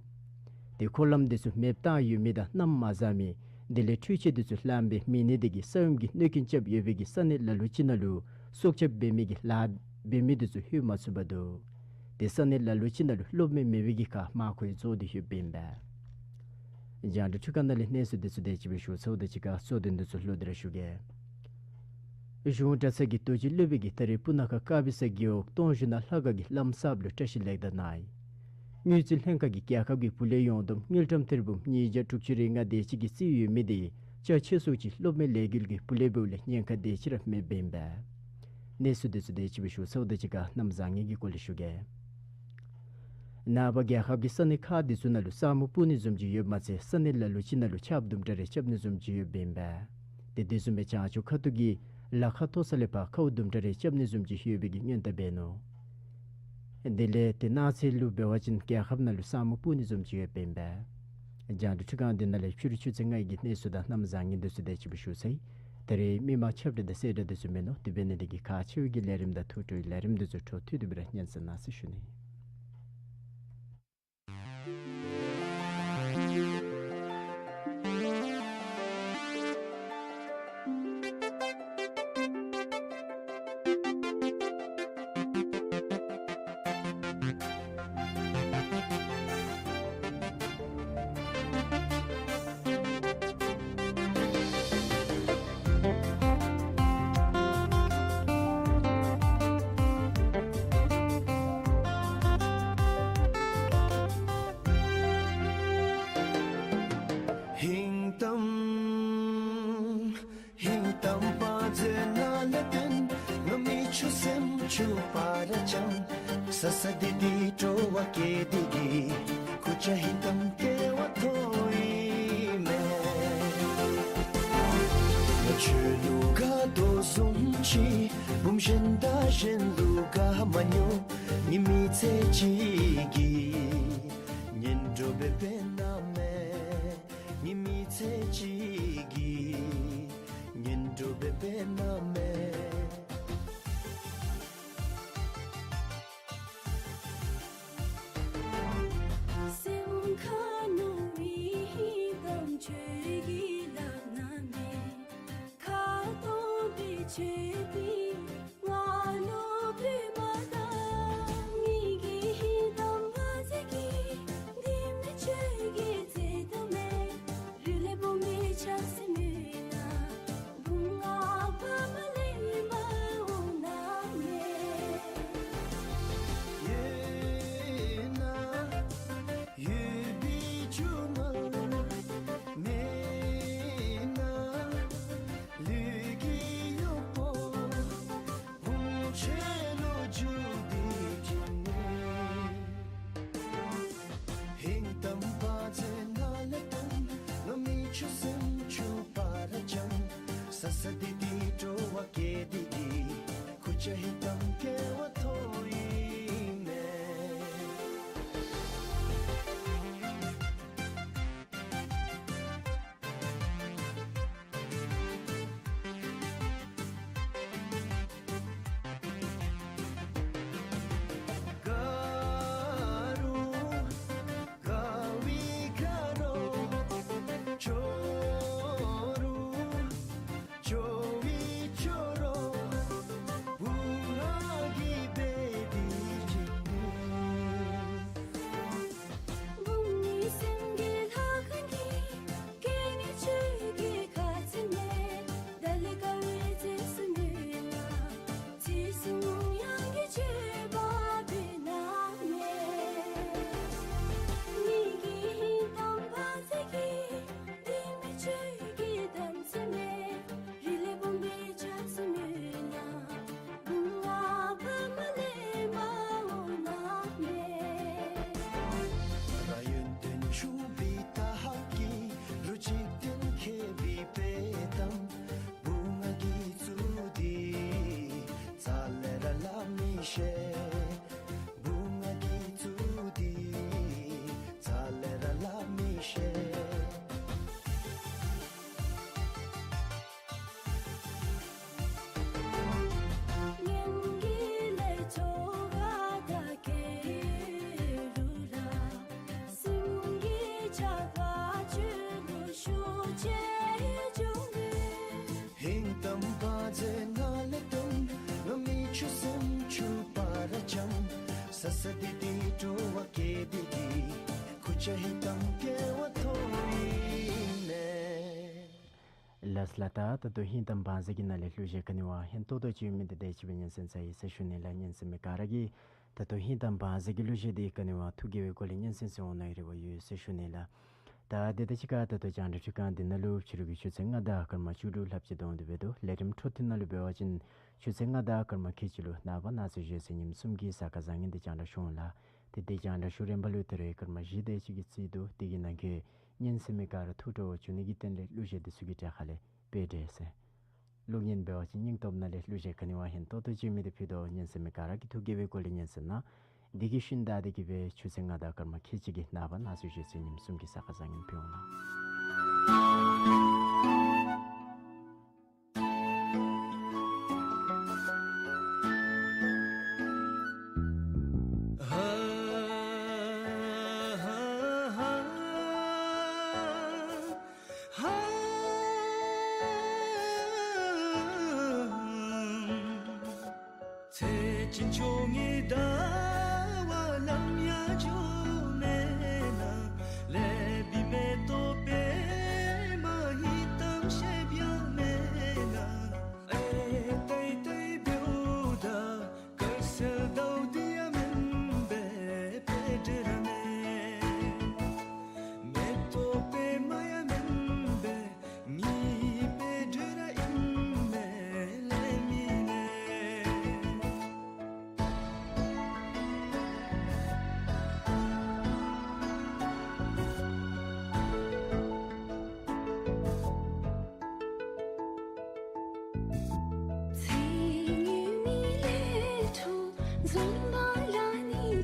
ཏེ་འཁོར་ལམ་དེ་ཚུ་མེདཔ་བཏང་ཡོད་མི་དང་གནམ་མ་བཟང་མི་དེ་ལས་འཕྲུལ་ཆས་དེ་ཚུ་ལྷངམ་སྦེ་མེད་ནི་དེ་གིས་ས་ཡོམ་གྱིས་གནོད་རྐྱེན་རྐྱབ་ཡོད་པའི་གི་ས་གནས་ལ་ལུ་ཅིག་ནང་ལུ་སྲོག་སྐྱབས་འབད་མི་གི་ལཱ་འབད་མི་དེ་ཚུ་ལྷོད་མ་ཚུགས་པར་འདུག། ཏེ་ས་གནས་ལ་ལུ་ཅིག་ནང་ལུ་སློབ་མ་མེད་པའི་གི་ཁར་མར་ཁུ་རྫོགས་ཏེ་ཡོདཔ་ཨིན་པས། རྒྱང་བསྒྲགས་འཕྲུལ་ཁང་ནང་ལས་གནས་ཚུལ་དེ་ཚུ་དེ་ཅིག་སྦེ་ཞུ་ཚརཝ་དང་གཅིག་ཁར་གཙོ་དོན་དེ་ཚུ་ལོག་སྟེ་ར་ཞུ་གེ། གཞུང་གྲྭ་ཚང་གི་རྡོ་རྗེ་སློབ་དཔོན་གྱིས་ད་རེས་སྤུ་ན་ཁ་དཀར་སྦི་ས་རྒེད་འོག་སྟོང་བཞི་ནང་ལྷ་ཁང་གི་ལམ་གསརཔ་ལུ་བཀྲིས་ལེགས་དར་གནང་ཡི། དངུལ་རྩིས་ལྷན་ཁག་གིས་རྒྱལ་ཁབ་ཀྱི་བུ་ལོན་ཡོངས་བསྡོམས་དངུལ་ཀྲམ་ཐེར་འབུམ་ཉིས་བརྒྱ་དྲུག་ཅུ་རེ་ལྔ་དེ་ཅིག་གི་རྩིས་ཡོད་མི་དེ་ཅ་ཆས་སོགས་ཀྱི་སློབ་མའི་ལས་འགུལ་གྱི་བུ་ལོན་འབདཝ་ལས་ཉེན་ཁ་དེ་ཅིག་ར་མེདཔ་ཨིན་པས། གནས་ཚུལ་དེ་ཚུ་དེ་ཅིག་སྦེ་ཞུ་ཚརཝ་དང་གཅིག་ཁར་གནམ་བཟང་ངན་གྱི་སྐོར་ལས་ཞུ་གེ། ནངས་པ་རྒྱལ་ཁབ་ཀྱི་ས་གནས་ཁག་དེ་ཚུ་ནང་ལུ་ས་སྨུག་སྤུབ་ནི་བཟུམ་ཅིག་ཡོདཔ་མ་ཚད་ས་གནས་ལ་ལུ་ཅིག་ནང་ལུ་ཆརཔ་དུམ་གྲ་རེ་རྐྱབ་ནི་བཟུམ་ཅིག་ཡོདཔ་ཨིན་པས། ཏེ་དེ་བཟུམ་སྦེ་བྱང་ཕྱོགས་ཁ་ཐུག་གི་ལ་ཁ་མཐོ་ས་ལས་ཕར་ཁཝ་དུམ་གྲ་རེ་རྐྱབ་ནི་བཟུམ་ཅིག་ཡོད་པའི་གི་སྔོན་བརྡ་འབད་ནུག། དེ་ལས་ཏེ་གནངས་ཚེ་ལུ་འབད་བ་ཅིན་རྒྱལ་ཁབ་ནང་ལུ་ས་སྨུག་སྤུབ་ནི་བཟུམ་ཅིག་ཡོདཔ་ཨིན་པས། རྒྱང་བསྒྲགས་འཕྲུལ་ཁང་འདི་ནང་ལས་ཕྱི་རུ་ཆུ་ཚོད་ལྔའི་གི་གནས་ཚུལ་དང་གནམ་བཟང་ངན་དེ་ཚུ་དེ་ཅིག་སྦེ་ཞུ་ཚར་ཡི། ད་རེས་མི་མང་ཁྱབ་བསྒྲགས་དང་གསལ་བསྒྲགས་དེ་ཚུ་མེན་ནུག། དེ་འབད་ནི་དེ་གིས་ཁག་ཆེ་བའི་གི་ལས་རིམ་དང་ཐུགས་སྤྲོའི་ལས་རིམ་དེ་ཚུ་འཕྲོ་མཐུད་དེ་སྦེ་ར་སྙན་གསན་གནང་ཟེར་ཞུ་ནི། ས་ས་དི་དི་སྤྲོ་བ་སྐྱེད་དེ་གི། ཁུར་ཆ་ཧིང་གཏམ་སྐྱེ་བ་ཐོབ་ཨིན་མས། ང་ཁྱོད་ལུ་དགའ་དོ་བཟུམ་ཅིག། བུམོ་གཞན་དང་གཞན་ལུ་དགའ་མ་མྱོང་། ངེའི་མི་ཚེ་གཅིག་གི་གཉེན་གྲོགས་འབད་བར་གནང་མས། ངེའི་མི་ཚེ་གཅིག་གི་གཉེན་གྲོགས་འབད་བར་གནང་མས། སེམས་ཁར་མནོ་བའི་ཧིང་གཏམ་ཁྱོད་ཀྱིས་ལན་གནང་མས། ཁ་སྟོང་སྦེ་བརྗོད་པའི་ང་ལུ་ཕུལ་མ་ད། ངེའི་གི་ཧིང་གཏམ་བ་ཟེར་གི། འདི་མེན་ཁྱོད་ཀྱི་བརྩེ་དུང་མས། རི་ལས་བུམོ་སྦེ་ཆགས་སོ་མེན་ན། བུམོ་ང་བར་མ་ལས་མ་འོང་གནང་མས། ཡོད་ན་ཡོད་པའི་སྒྱུ་མ། མེད་ན་ལུས་ཀྱི་གཡོག་པོ། བུམོ་ཁྱོད་ལུ་འཇུག་སྟེ་འགྱོ་ནི། ཧིང་གཏམ་བ་ཟེར་ནང་ལས་བཏོན། ང་མི་ཆུང་སེམས་ཆུང་བར་འཁྱམས། ས་ས་དི་དི་སྤྲོ་བ་སྐྱེད་དེ་གི། ཁུར་ཆ་ཧིང་གཏམ་སྐྱེ་བ་ཐོབ་ཨིན་མས། དགའ་རུང་དགའ་བའི་དགའ་རོགས། སྐྱོ་རུང་སྐྱོ་བའི་སྐྱོ་རོགས། བུམོ་ང་གིས་འབད་དེ་གི་ནི། བུམོ་ངེའི་སེམས་ཀྱི་ལྷ་ཁང་གི། སྐྱེ་གནས་ཆོས་ཀྱི་ཁ་ཚིག་མས། ད་ལས་དགའ་བའི་ཚེ་སུ་མེད་ན། ཚེ་གསུམ་གཡང་གི་སྤྱོད་པ་འབད་གནང་མས། ངེའི་གི་ཧིང་གཏམ་བ་ཟེར་གི། འདི་མེན་ཁྱོད་ཀྱི་དམ་ཚིག་མས། རི་ལས་བུམོ་སྦེ་ཆགས་སོ་མེན་ན། བུམོ་ང་བར་མ་ལས་མ་འོང་གནང་མས། ར་ཡོན་ཏན་ཆུང་བའི་ད་ཧ་གི། རུ་ཅིག་ཏན་ཁེ་བི་པེ་དམ། བུམོ་ང་གིས་བཙུགས་ཏེ་རྩ་ལས་ར་ལ་མི་ཤེས། བུམོ་ང་གིས་བཙུགས་ཏེ་རྩ་ལས་ར་ལ་མི་ཤེས། སྙན་གྱི་ལས་ཚོགས་ག་དང་སྐྱེ་རུང་ར། སེམས་ཀྱི་ཆགས་པ་ཁྱོད་ལུ་ཞུ་ཅེས་བྱུང་བས། ཧིང་གཏམ་བ་ཟེར་ནང་ལས་བཏོན། ང་མི་ཆུང་སེམས་ཆུང་བར་འཁྱམས། ས་ས་དི་དི་སྤྲོ་བ་སྐྱེད་དེ་གི། ཁུར་ཆ་ཧིང་གཏམ་སྐྱེ་བ་ཐོབ་ཨིན་མས། ལགས་ལགས། ད་ད་ལྟོ་ཧིང་གཏམ་བ་ཟེར་གི་ནང་ལས་གླུ་གཞས་ག་ནི་བ་ཧན་ཏོག་ཏོ་ཅིག་ཡོད་མི་འདི་དེ་ཅིག་སྦེ་སྙན་གསན་ཚར་ཡི་ཟེར་ཞུ་ནི་ལགས། སྙན་གསན་མི་ག་ར་གིས་ད་ལྟོ་ཧིང་གཏམ་བ་ཟེར་གི་གླུ་གཞས་འདི་ག་ནི་བ་ཐུགས་དགྱེས་པའི་སྒོ་ལས་སྙན་གསན་གསན་འོང་ནིའི་རེ་བ་ཡོད་ཟེར་ཞུ་ནི་ལགས། ད་དེ་དང་གཅིག་ཁར་ད་ལྟོ་རྒྱང་བསྒྲགས་ཁྲི་ཁང་འདི་ནང་ལུ་ཕྱི་རུ་གི་ཆུ་ཚོད་ལྔ་དང་སྐར་མ་བཅུ་དྲུག་ལྷགཔ་ཅིག་འགྱོ་སྟེ་འབད་དོ། ལས་རིམ་འཕྲོ་མཐུད་ནང་ལུ་འབད་བ་ཅིན་ཆུ་ཚོད་ལྔ་དང་སྐར་མ་ཁལ་གཅིག་ལུ་ནངས་པ་གནངས་ཚེ་ཞེས་ཚེས་ཉིནམ་གསུམ་གྱི་གཟའ་སྐར་བཟང་ངན་འདི་རྒྱང་བསྒྲགས་ཞུ་འོང་ལགས། ཏེ་དེ་རྒྱང་བསྒྲགས་ཞུ་རན་པ་ལུ་ད་རེས་སྐར་མ་བཞི་དེ་ཅིག་གི་རྩིས་འདུག། དེ་གི་ནང་གི་སྙན་གསན་མི་ག་ར་ཐུགས་སྤྲོ་བ་བྱུང་ནི་གི་དོན་ལས་གླུ་གཞས་འདི་ཚུ་གི་གྲས་ཁ་ལས་དཔེ་འདྲ་ཟེར། གློག་བརྙན་འབད་བ་ཅིན་སྙིང་སྟོབས་ནང་ལས་གླུ་གཞས་ག་ནི་བ་ཧན་ཏོག་ཏོ་ཅིག་ཡོད་མི་འདི་ཕུལ་དོ། སྙན་གསན་མི་ག་ར་གིས་ཐུགས་དགྱེས་པའི་སྒོ་ལས་སྙན་གསན་གནང་། དེ་གི་ཤུལ་ད་དེ་གི་སྦེ་ཆུ་ཚོད་ལྔ་དང་སྐར་མ་ཁལ་གཅིག་གི་ནངས་པ་གནངས་ཚེ་ཞེས་ཚེས་ཉིནམ་གསུམ་གྱི་གཟའ་སྐར་བཟང་ངན་ཕུལ་འོང་ལགས། ཚེ་གཅིག་ཆོས་ཉིད་ལྟ་བ་ལམ་ཡང་འགྱོ་མེད་ན། ལེགས་པའི་མེ་ཏོག་དཔེ་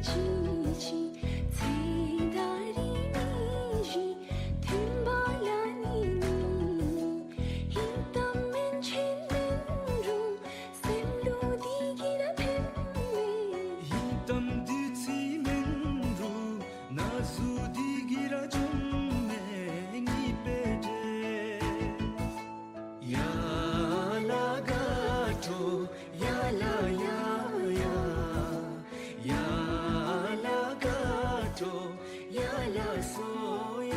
ཅི་ཅི་ཚེ་ད་རིས་མི་ཤི་མཐུན་པ་ལ་ནི་ནི། ཧིང་གཏམ་མིན་ཆེན་མིན་རུང་སེམས་ལུ་འདི་གིས་ར་ཕན་མས། ཧིང་གཏམ་བདུད་རྩི་མིན་རུང་ན་ཟུག་འདི་གིས་ར་འཇོམས་མས་ངེས་པར་འདྲེན། ཡ་ལ་དགའ་སྤྲོ་ཡ་ལ་ཡ་ཡ། ཡ་ལ་དགའ་སྤྲོ་ཡ་ལ་སོ་ཡ།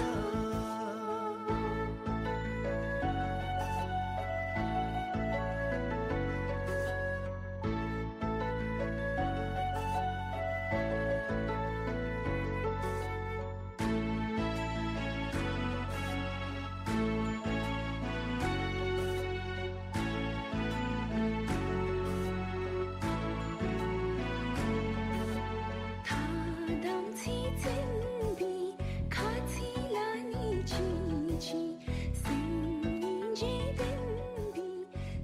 ཐ་དམ་ཚིག་བཙན་པའི་ཁ་ཚིག་ལ་ནི་ཅི་ཅི། སེམས་སྙིང་རྗེ་ལྡན་པའི་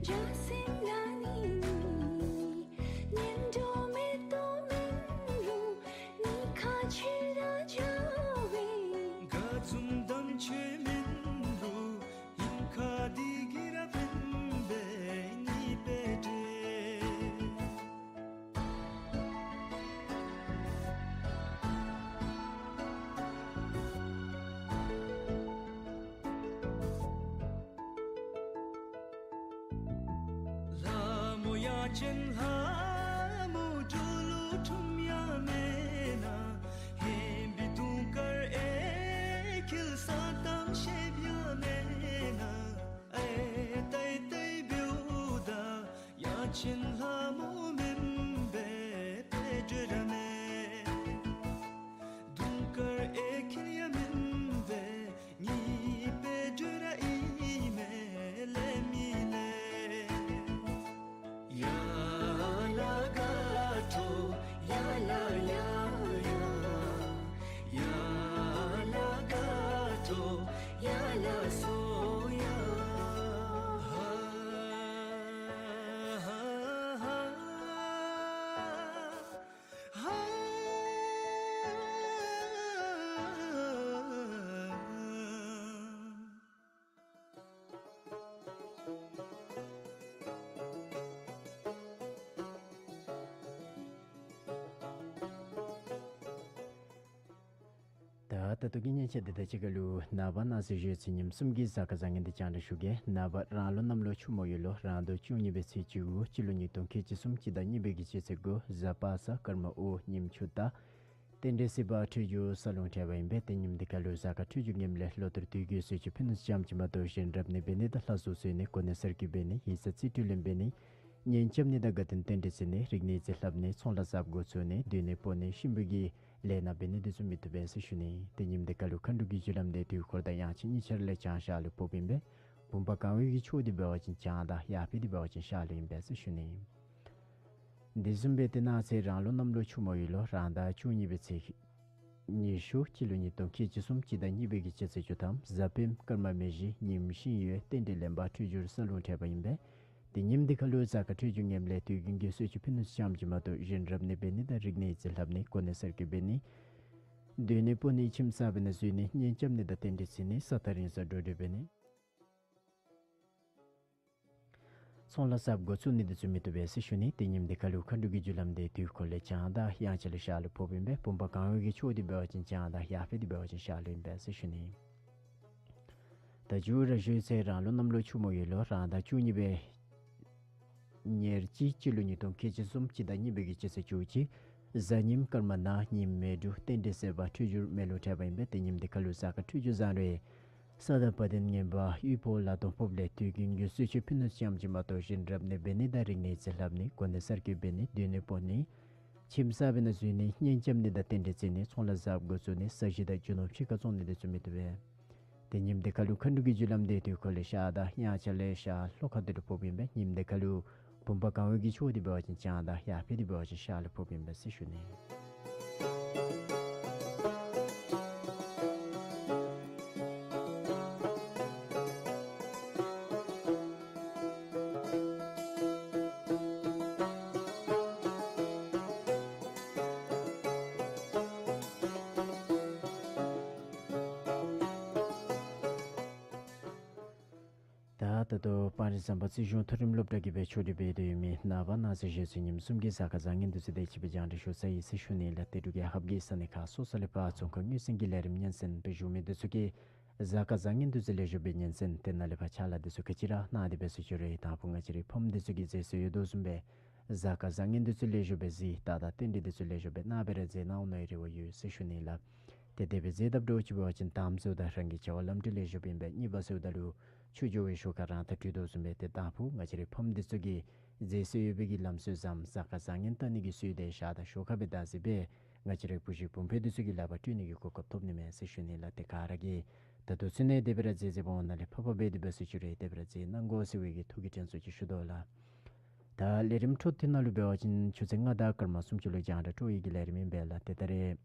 འཇའ་སེམས་ལ་ནི་ནི། གཉེན་གྲོགས་མེ་ཏོག་མིན་རུང་གཉིས་ཀ་ཆོས་ར་བྱ་བའི། དགའ་འཛུམ་དམ་ཆོས་མིན་རུང་སྙིང་ཁ་འདི་གིས་ར་ཕན་པས་ངེས་པར་འདྲེན། ལྷ་མོ་ཡ་ཅན་ལྷ་མོ་གྲོ་ལོད་འཁྲུམ་ཡང་མེན་ན། ཧེན་པའི་དུང་དཀར་ཨེ་ཁིལ་ས་དམ་ཤེབ་ཡང་མེན་ན། ཨེ་ཏའི་ཏའི་བེའུ་ད་ཡ་ཅན་ལྷ་མོ་མེན་པས་པེ་ཏྲེ་ར་མེ། དུང་དཀར་ཨེ་ཁིལ་ཡང་མེན་པས་ངེའི་པེ་ཏྲེ་ར་ཨིན་མས་ལེ་མི་ལེ། ཡ་ལ་དགའ་སྤྲོ་ཡ་ལ་ཡ་ཡ། ཡ་ལ་དགའ་སྤྲོ་ཡ་ལ་སོ་ཡ། ཧ་ཧ་ཧ་ཧ། ད་ད་ལྟོ་གི་སྙན་ཆ་འདི་དང་གཅིག་ཁར་ལུ་ནངས་པ་གནངས་ཚེ་གཞེས་ཚེ་ཉིནམ་གསུམ་གྱི་གཟའ་སྐར་བཟང་ངན་འདི་རྒྱང་བསྒྲགས་ཞུ་གེ། ནངས་པ་རང་ལོ་གནམ་ལོ་ཕྱུག་མོ་ཡོས་ལོ་རང་ཟླ་བཅུ་གཉིས་པའི་ཚེས་བཅུ་དགུ་སྤྱི་ལོ་ཉིས་སྟོང་ཁལ་གཅིག་གསུམ་སྤྱི་ཟླ་གཉིས་པའི་གི་སྤྱི་ཚེས་དགུ་གཟའ་པ་སངས་སྐར་མ་ཨོ་ཉིནམ་ཆུ་རྟ། རྟེན་འབྲེལ་སྲིད་པ་འཁྲིལ་འགྱོ་ས་ལུ་འཕྲད་པ་ཨིན་པས། ཏེ་ཉིནམ་འདི་ཁར་ལུ་གཟའ་སྐར་འཁྲིལ་འགྱོ་ངནམ་ལས་ལོ་ལྟར་དུས་ཀྱི་གསོལ་མཆོད་ཕུལ་ནི་ཙམ་ཅིག་མ་གཏོགས་བཞེས་རནམ་ནི་འབད་ནི་དང་ལྷ་གསོལ་གསོལ་ནི་གོ་གནས་གསར་བསྐོ་འབད་ནི་ཡིག་ཚང་རྩིས་སྤྲོད་ལེན་འབད་ནི་གཉེན་རྐྱབ་ནི་དང་དགའ་སྟོན་རྟེན་འབྲེལ་བརྩི་ནི་རིག་གནས་རྩིས་ལྷབ་ནི་ཚོང་ལཱ་གཟབ་འགོ་བཙུགས་ནི་སྡོད་གནས་སྤོ་ནི་གཤིན་པོ་གི་ལས་སྣ་འབད་ནི་འདི་ཚུ་མི་བཏུབ་པས་ཟེར་ཞུ་ནི། ཏེ་ཉིནམ་འདི་ཁར་ལུ་མཁའ་འགྲོ་གི་རྒྱུ་ལམ་འདི་དུས་འཁོར་དང་དབྱངས་ཅན་གཉིས་ཆ་ར་ལས་བྱང་ཤར་ལུ་ཕོགཔ་ཨིན་པས། བུམ་པ་གང་བའི་གི་ཕྱོགས་འདི་འབད་བ་ཅིན་བྱང་དང་ཡར་ཕེབས་འདི་འབད་བ་ཅིན་ཤར་ལུ་ཨིན་པས་ཟེར་ཞུ་ནི། དེ་བཟུམ་སྦེ་ཏེ་གནངས་ཚེ་རང་ལོ་གནམ་ལོ་ཕྱུག་མོ་ཡོས་ལོ་རང་ཟླ་བཅུ་གཉིས་པའི་ཚེས་ཉི་ཤུ་སྤྱི་ལོ་ཉིས་སྟོང་ཁལ་གཅིག་གསུམ་སྤྱི་ཟླ་གཉིས་པའི་གི་སྤྱི་ཚེས་བཅུ་ཐམ་གཟའ་སྤེནམ་སྐར་མ་མེ་བཞི་ཉིནམ་ཤིང་ཡོས་རྟེན་འབྲེལ་ལེན་པར་འཁྲིལ་འགྱོ་ས་ལུ་འཕྲད་པ་ཨིན་པས། ཏེ་ཉིནམ་འདི་ཁར་ལུ་གཟའ་སྐར་འཁྲིལ་འགྱོ་ངནམ་ལས་དུས་རྒྱུན་གྱི་གསོལ་མཆོད་ཕུལ་ནི་ཙམ་ཅིག་མ་གཏོགས་བཞེས་རནམ་ནི་འབད་ནི་དང་རིག་གནས་རྩིས་ལྷབ་ནི་གོ་གནས་གསར་བསྐོ་འབད་ནི་སྡོད་གནས་སྤོ་ནི་ཁྱིམ་གསར་འབད་ནི་འཛུལ་ནི་གཉེན་རྐྱབ་ནི་དང་རྟེན་འབྲེལ་བརྩི་ནི་ས་ཐག་རིང་ས་འགྲོ་འགྲུལ་འབད་ནི་ཚོང་ལཱ་གཟབ་འགོ་བཙུགས་ནི་འདི་ཚུ་མི་བཏུབ་པས་ཟེར་ཞུ་ནི། ཏེ་ཉིནམ་འདི་ཁར་ལུ་མཁའ་འགྲོ་གི་རྒྱུ་ལམ་འདི་དུས་འཁོར་ལས་བྱང་དང་དབྱངས་འཆར་ལས་ཤར་ལུ་ཕོགཔ་ཨིན་པས། བུམ་པ་གང་བའི་གི་ཕྱོགས་འདི་འབད་བ་ཅིན་བྱང་དང་ཡར་ཕེབས་འདི་འབད་བ་ཅིན་ཤར་ལུ་ཨིན་པས་ཟེར་ཞུ་ནི། ད་མཇུག་ར་གཞེས་ཚེ་རང་ལུ་གནམ་ལོ་ཕྱུག་མོ་ཡོས་ལོ་རང་ཟླ་བཅུ་གཉིས་པའི་ཉེར་གཅིག་སྤྱི་ལོ་ཉིས་སྟོང་ཁལ་གཅིག་གསུམ་སྤྱི་ཟླ་གཉིས་པའི་གི་སྤྱི་ཚེས་བཅུ་གཅིག་གཟའ་ཉིམ་སྐར་མ་ནག་ཉིམ་མེ་འབྲུག་རྟེན་འབྲེལ་སྲིད་པ་འཁྲིལ་འགྱོ་མེ་ལུ་འཕྲད་པ་ཨིན་པས། ཏེ་ཉིནམ་འདི་ཁར་ལུ་གཟའ་སྐར་འཁྲིལ་འགྱོ་བཟང་རུང་ས་དང་བ་དན་ངན་པ་དབུལ་ཕོངས་ལ་དོན་ཕོགཔ་ལས་དུས་རྒྱུན་གྱི་གསོལ་མཆོད་ཕུལ་ནི་ཙམ་ཅིག་མ་གཏོགས་བཞེས་རནམ་ནི་འབད་ནི་དང་རིག་གནས་རྩིས་ལྷབ་ནི་གོ་གནས་གསར་བསྐོ་འབད་ནི་སྡོད་གནས་སྤོ་ནི་ཁྱིམ་གསར་འབད་ནི་འཛུལ་ནི་གཉེན་རྐྱབ་ནི་དང་རྟེན་འབྲེལ་བརྩི་ནི་ཚོང་ལཱ་གཟབ་འགོ་བཙུགས་ནི་ས་གཞི་དང་རྒྱུ་ནོར་ཕྱི་ཁར་བཙོང་ནི་འདི་ཚུ་མི་བཏུབ་པས། ཏེ་ཉིནམ་འདི་ཁར་ལུ་མཁའ་འགྲོ་གི་རྒྱུ་ལམ་འདི་དུས་འཁོར་ལས་ཤར་དང་དབྱངས་འཆར་ལས་ཤར་ལྷོ་ཁ་ཐུག་ལུ་ཕོགཔ་ཨིན་པས། ཉིནམ་འདི་ཁར་ལུ་བུམ་པ་གང་བའི་གི་ཕྱོགས་འདི་འབད་བ་ཅིན་བྱང་དང་ཡར་ཕེབས་འདི་འབད་བ་ཅིན་ཤར་ལུ་ཕོགཔ་ཨིན་པས་ཟེར་ཞུ་ནི། ད་ལྟོ་སྤང་རི་ཟམ་པ་རྩིས་གཞུང་མཐོ་རིམ་སློབ་གྲྭ་གི་སྦེ་ཆོས་འབྲེལ་འབད་དོ་ཡོད་མི་ནངས་པ་གནངས་ཚེ་ཞེ་ཚེ་ཉིནམ་གསུམ་གྱི་གཟའ་སྐར་བཟང་ངན་དུས་ཚོད་དེ་ཅིག་སྦེ་རྒྱང་བསྒྲགས་ཞུ་ཚར་ཡི་ཟེར་ཞུ་ནི་ལགས། ཏེ་འབྲུག་རྒྱལ་ཁབ་ཀྱི་ས་གནས་ཁག་སོ་སོ་ལས་ཕར་ཚོང་ཁང་དངུལ་སྲང་གི་ལས་རིམ་སྙན་གསན་འབད་བཞུགས་མི་འདི་ཚུ་གིས་གཟའ་སྐར་བཟང་ངན་དུས་ཚོད་ལེགས་ཤོམ་སྦེ་སྙན་གསན་དེ་ནང་ལས་ཕར་ཕྱག་ལཱ་འདི་ཚུ་ག་ཅི་ར་གནང་སྟེ་འབད་ཟེར་ཞུ་རུང་ཡང་དང་ཕུ་ང་བཅས་རའི་ཕམ་འདི་ཚུ་གིས་མཛད་སྲོལ་ཡོད་དོ་བཟུམ་སྦེ་གཟའ་སྐར་བཟང་ངན་འདི་ཚུ་ལེགས་ཤོམ་སྦེ་གཟིགས་ད་ད་རྟེན་འབྲེལ་འདི་ཚུ་ལེགས་ཤོམ་སྦེ་གནང་སྦེ་ར་མཛད་གནང་འོང་མནོ་བའི་རེ་བ་ཡོད་ཟེར་ཞུ་ནི་ལགས། ཏེ་དེ་སྦེ་མཛད་དཔ་འདྲཝ་ཅིག་འབད་བ་ཅིན་དང་པ་ཟེརཝ་ད་རང་གི་བྱ་བ་ལམ་འགྲོ་ལེགས་ཤོམ་ཨིན་པས། གཉིས་པ་ཟེརཝ་ད་ལུ་ཆོས་འབྱོར་བའི་ཞོར་ཁར་རང་དང་འཁྲིལ་དོ་བཟུམ་སྦེ་ཏེ་དང་ཕུ་ང་བཅས་རའི་ཕམ་འདི་ཚུ་གིས་མཛད་སྲོལ་ཡོད་པའི་གི་ལམ་སྲོལ་བཟུམ་གཟའ་སྐར་བཟང་ངན་བལྟ་ནི་གི་སྲོལ་དེ་ཞག་དང་ཞོར་ཁར་སྦེ་བདའ་ཟེར་སྦེ་ང་བཅས་རའི་བུ་གཞི་བུམ་སྦེ་འདི་ཚུ་གིས་ལག་པར་སྤྲོད་ནི་གི་གོ་སྐབས་ཐོབ་ནི་མས་ཟེར་ཞུ་ནི་ལགས། ཏེ་ག་ར་གིས་ད་ལྟོ་ཚུན་ནང་དེ་སྦེ་ར་མཛད་མཛདཔ་འོང་ནང་ལས་ཕར་ཕར་འབད་དེ་འབད་ཟེར་ཞུ་རུང་དེ་སྦེ་ར་མཛད་གནང་དགོ་ཟེར་བའི་གི་ཐུགས་ཀྱི་དྲན་གསོ་ཅིག་ཞུ་དོ་ལགས། ད་ལས་རིམ་འཕྲོ་མཐུད་ནང་ལུ་འབད་བ་ཅིན་ཆུ་ཚོད་ལྔ་དང་སྐར་མ་སུམ་ཅུ་ལུ་རྒྱང་བསྒྲགས་སྤྲོ་བའི་གི་ལས་རིམ་ཨིན་པས་ལགས། ཏེ་ད་རེས་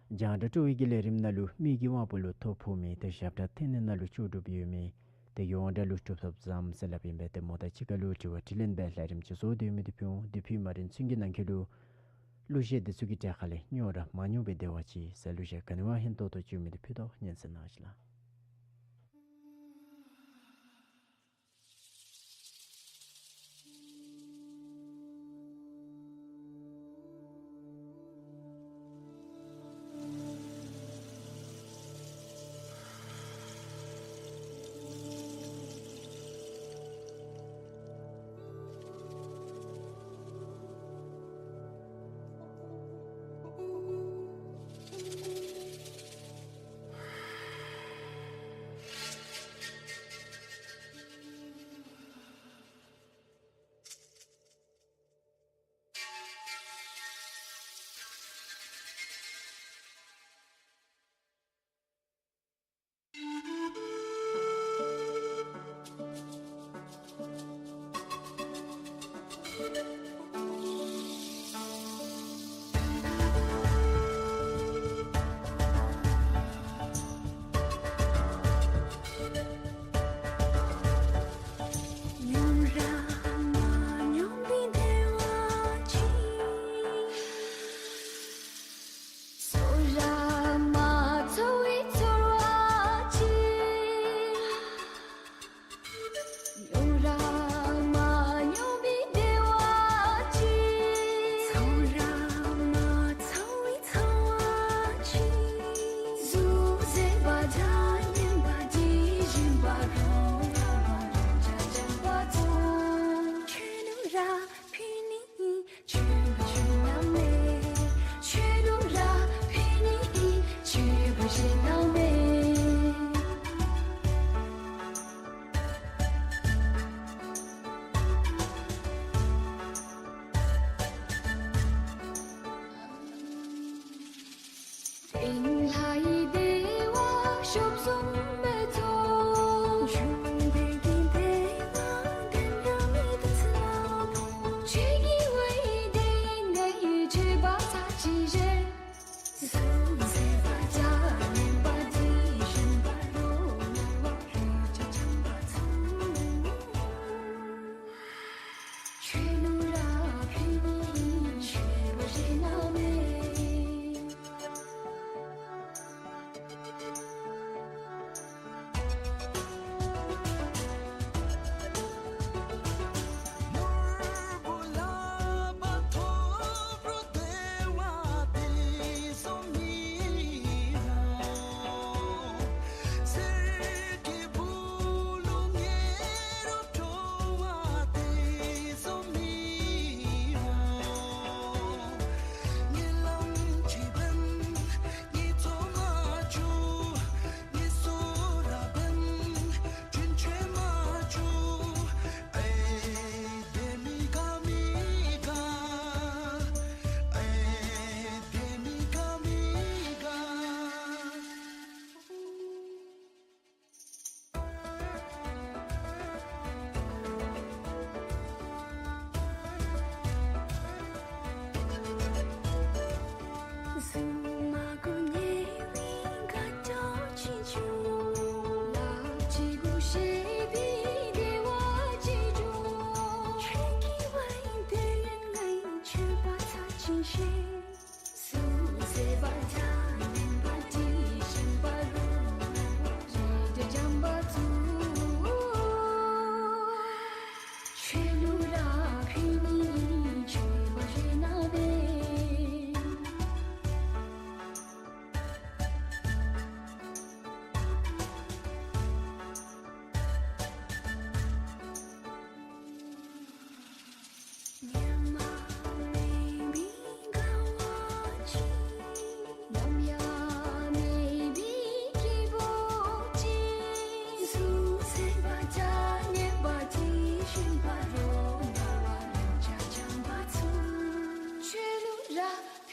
རྒྱང་བསྒྲགས་སྤྲོ་བའི་གི་ལས་རིམ་ནང་ལུ་མི་གི་དབང་པོ་ལུ་ཐོ་ཕོག་མི་ཏེ་ཞབས་ཁྲ་འཐེན་ནི་ནང་ལུ་ལྕོགས་གྲུབ་ཡོད་མི་ཏེ་ཡོངས་གྲགས་ལུ་གྲུབ་ཐོབ་བཟངམ་ཟེར་སླབ་ཨིན་པས། ཏེ་མོ་དང་གཅིག་ཁར་ལུ་དྲི་བ་དྲིས་ལན་འབད་ལས་རིམ་ཅིག་བཟོ་སྡོད་མི་འདི་ཕུལ་འོང་། འདི་ཕུལ་མ་རན་ཚུན་གྱི་ནང་འཁོད་ལུ་གླུ་གཞས་འདི་ཚུ་གི་གྲས་ཁ་ལས་སྙོགས་ར་མ་མྱོང་པའི་བདེ་བ་ཅིག་ཟེར་གླུ་གཞས་ག་ནི་བ་ཧན་ཏོང་ཏོ་ཅིག་ཡོད་མི་འདི་ཕུལ་དོ། སྙན་གསན་གནང་ཞིག་ལགས།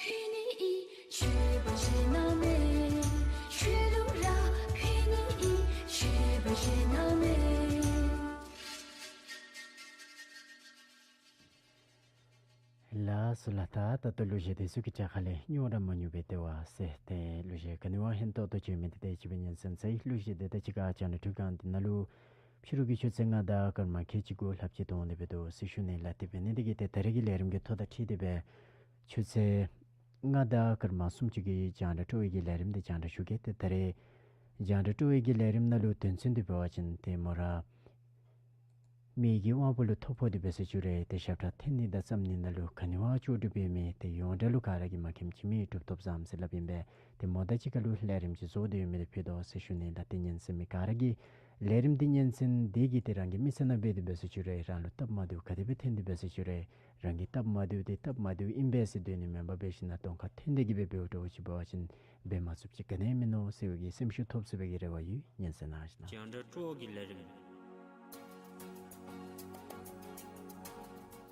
ཕན་ནི་ཨིན་ཆོས་པ་གཞན་ན་མེད། ཆོས་ལུགས་ར་ཕན་ནི་ཨིན་ཆོས་པ་གཞན་ན་མེད། ལགས་སོ་ལགས། ད་ད་ལྟོ་གླུ་གཞས་དེ་ཚུ་གི་གྲས་ཁ་ལས་མྱོང་ར་མ་མྱོང་པའི་དེ་བ་ཟེར་ཏེ་གླུ་གཞས་ག་ནི་བ་ཧན་ཏོག་ཏོ་བྱོན་མི་དེ་དེ་ཅིག་སྦེ་ཉན་ཟེར་ཨིན། གླུ་གཞས་དེ་ད་ཅི་ག་རྒྱང་བསྒྲགས་ཀྲོ་གང་འདི་ནང་ལུ་ཕྱི་རུ་གི་ཆུ་ཚོད་ལྔ་དང་སྐར་མ་ཁལ་གཅིག་གུ་ལྷགཔ་ཅིག་ཐོན་ཏེ་འབད་དོ་ཟེར་ཞུ་ནི་ལགས། དེ་འབད་ནི་དེ་གིས་ཏེ་ད་རེས་ཀྱི་ལས་རིམ་གྱི་ཐོ་དང་འཁྲིལ་ཏེ་སྦེ་ཆུ་ཚོད་ལྔ་དང་སྐར་མ་སུམ་ཅུ་གི་རྒྱང་བསྒྲགས་ཀྲོ་བའི་གི་ལས་རིམ་དེ་རྒྱང་བསྒྲགས་ཞུ་གེ། ཏེ་ད་རེས་རྒྱང་བསྒྲགས་ཀྲོ་བའི་གི་ལས་རིམ་ནང་ལུ་དོན་ཚན་དེ་འབད་བ་ཅིན་ཏེ་མོ་ར་མི་གི་དབང་པོ་ལུ་ཐོ་ཕོག་སྟེ་འབད་ཟེར་ཞུ་རུང་ཏེ་ཞབས་ཁྲ་འཐེན་ནི་དང་བརྩམ་ནི་ནང་ལུ་ག་ནི་བ་ལྕོགས་གྲུབ་འབད་མི་ཏེ་ཡོངས་གྲགས་ལུ་ག་ར་གིས་མ་མཁྱེནམ་ཅིག་མེད། གྲུབ་ཐོབ་བཟངམ་ཟེར་སླབ་ཨིན་པས། ཏེ་མོ་དང་གཅིག་ཁར་ལུ་ལས་རིམ་ཅིག་བཟོ་སྟེ་ཡོད་མི་དེ་ཕུལ་དོ་ཟེར་ཞུ་ནི་ལགས། ཏེ་ཉན་གསན་མི་ག་ར་གིས་ལས་རིམ་འདི་ཉན་གསན་དེ་གིས་ཏེ་རང་གི་མི་ཚེ་ནང་འབད་དེ་འབད་ཟེར་ཞུ་རུང་རང་ལུ་སྟབས་མ་བདེཝ་ག་དེ་སྦེ་ཐོན་ཏེ་འབད་ཟེར་ཞུ་རུང་རང་གིས་སྟབས་མ་བདེཝ་དེ་སྟབས་མ་བདེཝ་ཨིན་པས་ཟེར་སྡོད་ནི་མེན་པར་འབད་ཞིན་ན་གདོང་ཁར་ཐོན་ཏེ་གི་སྦེ་འབདཝ་འདྲཝ་ཅིག་འབད་བ་ཅིན་འབད་མ་ཚུགསཔ་ཅིག་ག་ནི་ཡང་མིན་ནུག་ཟེར་བའི་གི་སེམས་ཤུགས་ཐོབ་ཚུགས་པའི་གི་རེ་བ་ཡོད། ཉན་གསན་གནང་ཞིན་ན། རྒྱང་བསྒྲགས་ཀྲོ་བ་གི་ལས་རིམ།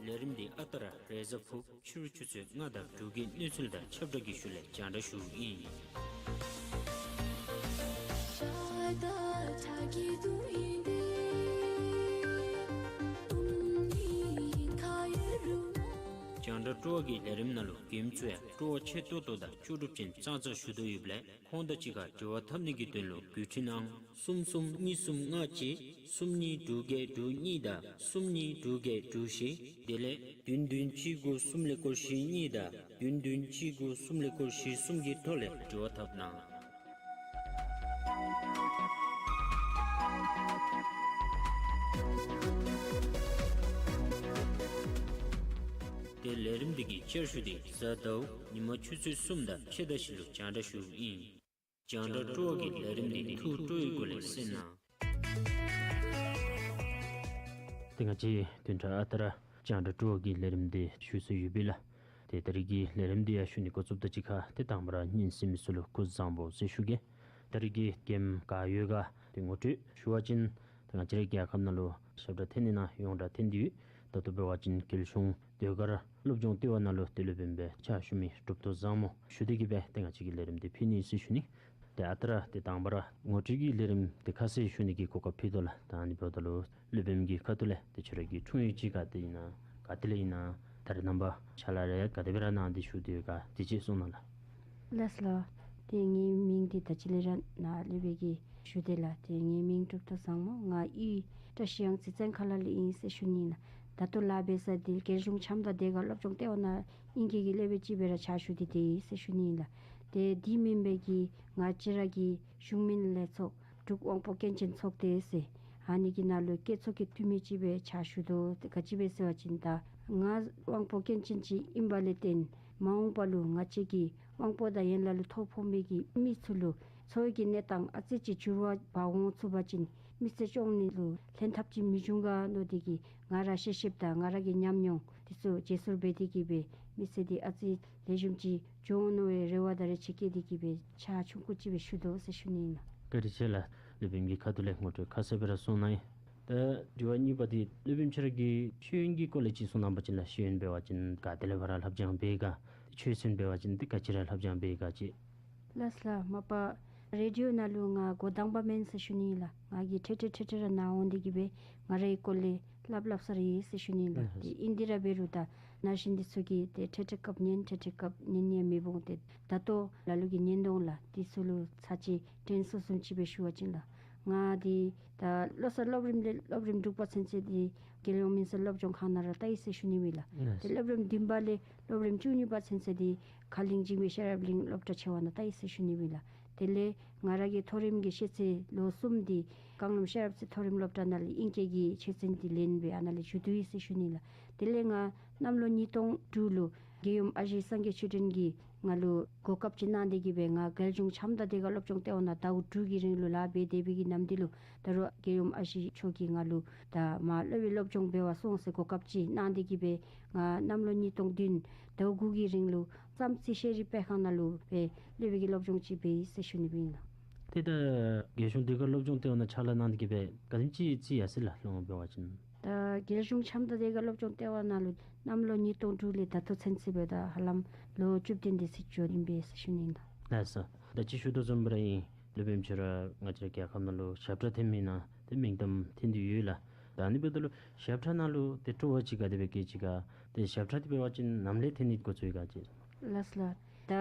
ལས་རིམ་འདི་ཨ་རྟག་ར་རེས་གཟའ་ཕུར་བུ་ཕྱི་རུ་ཆུ་ཚོད་ལྔ་དང་དྲུག་གི་གནས་ཚུལ་དང་ཁྱབ་བསྒྲགས་ཀྱི་ཤུལ་ལས་རྒྱང་བསྒྲགས་ཞུཝ་ཨིན། རྒྱང་བསྒྲགས་ཀྲོ་བ་གི་ལས་རིམ་ནང་ལུ་མགྱོནམ་ཚུ་ཡང་ཀྲོ་བ་ཆེ་ཏོག་ཏོ་དང་ལྕོགས་གྲུབ་ཅན་ཙང་ཙང་ཞུ་དོ་ཡོདཔ་ལས་ཁོང་དང་གཅིག་ཁར་འབྲེལ་བ་འཐབ་ནི་གི་དོན་ལུ་བརྒྱུད་འཕྲིན་ཨང་གསུམ་གསུམ་གཉིས་གསུམ་ལྔ་གཅིག་གསུམ་གཉིས་དྲུག་བརྒྱད་དྲུག་གཉིས་དང་གསུམ་གཉིས་དྲུག་བརྒྱད་དྲུག་བཞི་དེ་ལས་བདུན་བདུན་གཅིག་དགུ་གསུམ་ཀླད་ཀོར་བཞི་གཉིས་དང་བདུན་བདུན་གཅིག་དགུ་གསུམ་ཀླད་ཀོར་བཞི་གསུམ་གྱི་ཐོག་ལས་འབྲེལ་བ་འཐབ་གནང་། ཏེ་ལས་རིམ་འདི་གི་བསྐྱར་ཞུ་འདི་གཟའ་ཟླཝ་ཉིན་མ་ཆུ་ཚོད་གསུམ་དང་ཕྱེད་དང་བཞི་ལུ་རྒྱང་བསྒྲགས་ཞུཝ་ཨིན། རྒྱང་བསྒྲགས་ཀྲོ་བ་གི་ལས་རིམ་འདི་ཐུགས་སྤྲོ་བའི་སྒོ་ལས་གསན་གནང་། ཏེ་ང་བཅས་བདུན་ཕྲག་ཨ་རྟག་ར་རྒྱང་བསྒྲགས་ཀྲོ་བ་གི་ལས་རིམ་འདི་ཞུ་སྲོལ་ཡོད་པས་ལགས། ཏེ་ད་རིས་ཀྱི་ལས་རིམ་འདི་ཡང་ཞུ་ནི་འགོ་བཙུགསཔ་དང་གཅིག་ཁར་ཏེ་དང་པ་ར་ཉན་གསན་མི་ཚུ་ལུ་སྐུ་གཟུགས་བཟང་པོ་ཟེར་ཞུ་གེ། ད་རིས་ཀྱི་རྒྱལ་ཡོངས་ག་ཡོད་ག་ཏེ་ངོ་སྤྲོད་ཞུ་བ་ཅིན་ཏེ་ང་བཅས་རའི་རྒྱལ་ཁབ་ནང་ལུ་ཞབས་ཁྲ་འཐེན་ནི་ནང་ཡོངས་གྲགས་ཐོན་ཏེ་ཡོད། ད་ལྟོ་འབད་བ་ཅིན་རྒྱལ་གཞུང་ཟློས་གར་སློབ་སྦྱོང་ལྟེ་བ་ནང་ལུ་ཏེ་སློབ་དཔོན་སྦེ་ཕྱག་ཞུ་མི་གྲུབ་ཐོབ་བཟང་མོ་ཞུ་སྟེ་གི་སྦེ་ཏེ་ང་བཅས་ཀྱི་ལས་རིམ་འདི་ཕུལ་ནི་ཟེར་ཞུ་ནི། ཏེ་ཨ་རྟག་ར་ཏེ་དང་པ་ར་ངོ་སྤྲོད་ཀྱི་ལས་རིམ་འདི་ཁ་གསལ་ཞུ་ནི་གི་གོ་སྐབས་ཕུལ་དོ་ལགས། ད་ཨ་ནི་འབདཝ་ད་ལུ་སློབ་དཔོནམ་གི་ཁ་ཐུག་ལས་ཏེ་ཁྱོད་ར་གི་འཁྲུངས་ཡུལ་ཅིག་ག་ཏེ་ཨིན་ན་ག་ཏེ་ལས་ཨིན་ན་ད་རེས་ནངས་པ་ཕྱག་ལཱ་རེ་ག་དེ་སྦེ་ར་གནང་སྟེ་བཞུགས་ཏེ་ཡོད་ག་དེ་ཅིག་གསུང་གནང་ལགས། ལགས་སོ་ལགས། ཏེ་ངེའི་མིང་འདི་ད་ཅི་ལས་ར་ནཱ་སློབ་དཔོན་གྱིས་ཞུ་དེས་ལགས། ཏེ་ངེའི་མིང་གྲུབ་ཐོབ་བཟང་མོ། ང་གཡུས་བཀྲ་ཤིས་གཡང་རྩེ་བཙན་མཁར་ལ་ལས་ཨིན་ཟེར་ཞུ་ནི་ལགས། ད་ལྟོ་ལཱ་འབད་ས་འདི་རྒྱལ་གཞུང་བྱམས་དང་ཟློས་གར་སློབ་སྦྱོང་ལྟེ་བ་ནང་ཨིང་སྐད་ཀྱི་སློབ་དཔོན་ཅིག་སྦེ་ར་ཕྱག་ཞུ་སྟེ་སྡོད་ཡི་ཟེར་ཞུ་ནི་ལགས། ཏེ་འདི་མེན་པའི་གི་ང་བཅས་ར་གི་གཞུང་མིན་ལས་ཚོགས་འབྲུག་དབང་པོ་སྐྱོན་ཅན་ཚོགས་སྡེ་ཟེར་ཨ་ནི་གི་ནང་ལུ་སྐྱེད་ཚོགས་ཀྱི་འཐུས་མི་ཅིག་སྦེ་ཕྱག་ཞུ་དོ། ཏེ་ག་ཅི་སྦེ་ཟེར་བ་ཅིན་ད་ང་དབང་པོ་སྐྱོན་ཅན་ཅིག་ཨིན་པ་ལས་བརྟེན་མ་འོངས་པ་ལུ་ང་བཅས་ཀྱི་དབང་པོ་དང་ཡན་ལག་ལུ་ཐོ་ཕོག་མི་གི་མི་ཚུ་ལུ་འཚོ་བའི་གི་གནས་སྟངས་ཨ་ཙི་ཅིག་འགྱུར་བ་འབག་འོང་ཚུགས་པ་ཅིན་མི་ཚེ་སྐྱོང་ནི་ལུ་ལྷན་ཐབས་ཅིག་མི་འབྱུང་ག་མནོ་སྟེ་གི་ང་ར་ཤེས་ཤེསཔ་དང་ང་ར་གི་ཉམས་མྱོང་འདི་ཚུ་བརྗེ་སོར་འབད་དེ་གི་སྦེ་མི་ཚེ་འདི་ཨ་ཙི་ལེགས་ཤོམ་ཅིག་འགྱོ་འོང་མནོ་བའི་རེ་བ་དང་རེ་ཆེ་བསྐྱེད་དེ་གི་སྦེ་ཕྱག་ཆུང་ཀུ་ཅིག་སྦེ་ཞུ་དོ་ཟེར་ཞུ་ནི་ཨིན་ལགས། བཀའ་དྲིན་ཆེ་ལགས། སློབ་དཔོནམ་གི་ཁ་ཐུག་ལས་ངོ་སྤྲོད་ཁ་གསལ་སྦེ་ར་གསུངས་གནང་ཡི། ད་དྲི་བ་གཉིས་པ་འདི་སློབ་དཔོནམ་ཁྱོད་ར་གི་ཤེས་ཡོན་གྱི་སྐོར་ལས་ཅིག་གསུང་གནང་པ་ཅིན་ལགས། ཤེས་ཡོན་འབད་བ་ཅིན་ག་ཏེ་ལས་ཕར་ར་ལྷབ་སྦྱང་འབད་ག་ཆོས་ཚན་འབད་བ་ཅིན་ཏེ་ག་ཅི་ར་ལྷབ་སྦྱང་འབད་ག་ཅིག། ལགས་ལགས། མ་པ་རེ་ཌི་ཡོ་ནང་ལུ་ང་འགོ་དང་པ་མེན་ཟེར་ཞུ་ནི་ལགས། ང་གིས་ཐེངས་ཐེངས་ཐེངས་ཐེངས་ར་ནཱ་འོང་སྟེ་གི་སྦེ་ང་རའི་སྐོར་ལས་སླབ་སླབ་ས་ར་ཨིན་ཟེར་ཞུ་ནི་ལགས། ལགས། ཏེ་ཨིན་ཏེ་ར་འབད་རུང་ད་ན་གཞོན་འདི་ཚུ་གིས་ཏེ་ཐེངས་ཐེངས་སྐབས་ཉན་ཐེངས་ཐེངས་སྐབས་ཉན་ནི་ཡང་མི་འོང་། ཏེ་ད་ལྟོ་ལ་ལུ་གིས་ཉན་དོ་ལགས། འདི་ཚུ་ལུ་ཚར་གཅིག་དྲན་གསོ་བཟུམ་ཅིག་སྦེ་ཞུ་བ་ཅིན་ལགས། ང་འདི་ད་བློ་གསར་སློབ་རིམ་ལས་སློབ་རིམ་དྲུག་པ་ཚུན་ཚོད་འདི་རྒྱལ་ཡོངས་མི་སེར་སློབ་སྦྱོང་ཁང་ནང་ར་ལྟ་ཡི་ཟེར་ཞུ་ནི་ཨིན་ལགས། ལགས། ཏེ་སློབ་རིམ་བདུན་པ་ལས་སློབ་རིམ་བཅུ་གཉིས་པ་ཚུན་ཚོད་འདི་ཁ་གླིང་འཇིགས་མེད་ཤེས་རབ་གླིང་སློབ་གྲྭ་ཆེ་བ་ནང་ལྟ་ཡི་ཟེར་ཞུ་ནི་ཨིན་ལགས། དེ་ལས་ང་ར་གི་མཐོ་རིམ་གྱི་ཤེས་ཚད་ལོ་གསུམ་འདི་བཀང་ལམ་ཤེས་རབ་རྩེ་མཐོ་རིམ་སློབ་གྲྭ་ནང་ལས་ཨིང་སྐད་ཀྱི་ཆོས་ཚན་འདི་ལེན་སྦེ་ཨ་ནཱ་ལས་བཞུགས་ཏེ་ཡོད་ཟེར་ཞུ་ནི་ལགས། དེ་ལས་ང་གནམ་ལོ་ཉིས་སྟོང་དྲུག་ལུ་རྒྱལ་ཡུམ་ཨ་ཞེ་སངས་རྒྱས་ཆོས་སྒྲོན་གྱིས་ང་ལུ་གོ་སྐབས་ཅིག་གནང་སྟེ་གི་སྦེ་ང་རྒྱལ་གཞུང་བྱམས་དང་ཟློས་གར་སློབ་སྦྱོང་ལྟེ་བ་ནང་ཟླཝ་དྲུག་གི་རིང་ལུ་ལཱ་འབད་དེ་སྦེ་གི་ནམ་དུས་ལུ་ད་རུང་རྒྱལ་ཡུམ་ཨ་ཞེ་མཆོག་གིས་ང་ལུ་ད་མར་སློབ་དཔོན་སློབ་སྦྱོང་འབད་བར་སོང་ཟེར་གོ་སྐབས་ཅིག་གནང་སྟེ་གི་སྦེ་ང་གནམ་ལོ་ཉིས་སྟོང་བདུན་ཟླཝ་དགུ་གི་རིང་ལུ་བསམ་རྩེ་ཤེས་རིག་སྤེལ་ཁང་ནང་ལུ་སྦེ་སློབ་དཔོན་གྱི་སློབ་སྦྱོང་ཅིག་འབད་ཡི་ཟེར་ཞུ་ནི་ཨིན་ལགས། ཏེ་ད་རྒྱལ་གཞུང་ཟློས་གར་སློབ་སྦྱོང་ལྟེ་བ་ནང་ཕྱག་ལཱ་གནང་སྟེ་གི་སྦེ་ག་དེམ་ཅིག་རྩིས་ཡར་སོ་ཡི་ལགས། ལོ་ངོ་འབད་བ་ཅིན། ད་རྒྱལ་གཞུང་ཆམ་དྭ་ཟློས་གར་སློབ་སྦྱོང་ལྟེ་བ་ནང་ལུ་གནམ་ལོ་ཉིས་སྟོང་དྲུག་ལས་ད་ལྟོ་ཚུན་ཚོད་འབདཝ་ད་ཧ་ལམ་ལོ་བཅུ་བདུན་དེ་ཅིག་འགྱོ་ཨིན་པས་ཟེར་ཞུ་ནི་ཨིན་ལགས། ལགས་སོ། ད་ཅི་ཞུ་དོ་བཟུམ་སྦེ་ར་ཨིན། སློབ་དཔོན་ཁྱོད་ར་ང་བཅས་རྒྱལ་ཁབ་ནང་ལུ་ཞབས་ཁྲ་འཐེན་མི་ནང་ཏེ་མིང་གཏམ་ཐོན་ཏེ་ཡོད་ལགས། ད་ཨ་ནི་འབདཝ་ད་ལུ་ཞབས་ཁྲ་ནང་ལུ་ཏེ་སྤྲོ་བ་ཅིག་ག་དེ་སྦེ་སྐྱེས་ཅི་ག། ཏེ་ཞབས་ཁྲ་འདི་འབད་བ་ཅིན་ནམ་ལས་འཐེན་ནི་འགོ་བཙུགས་ཡི་ག་ཅིག། ལགས་ལགས། ད་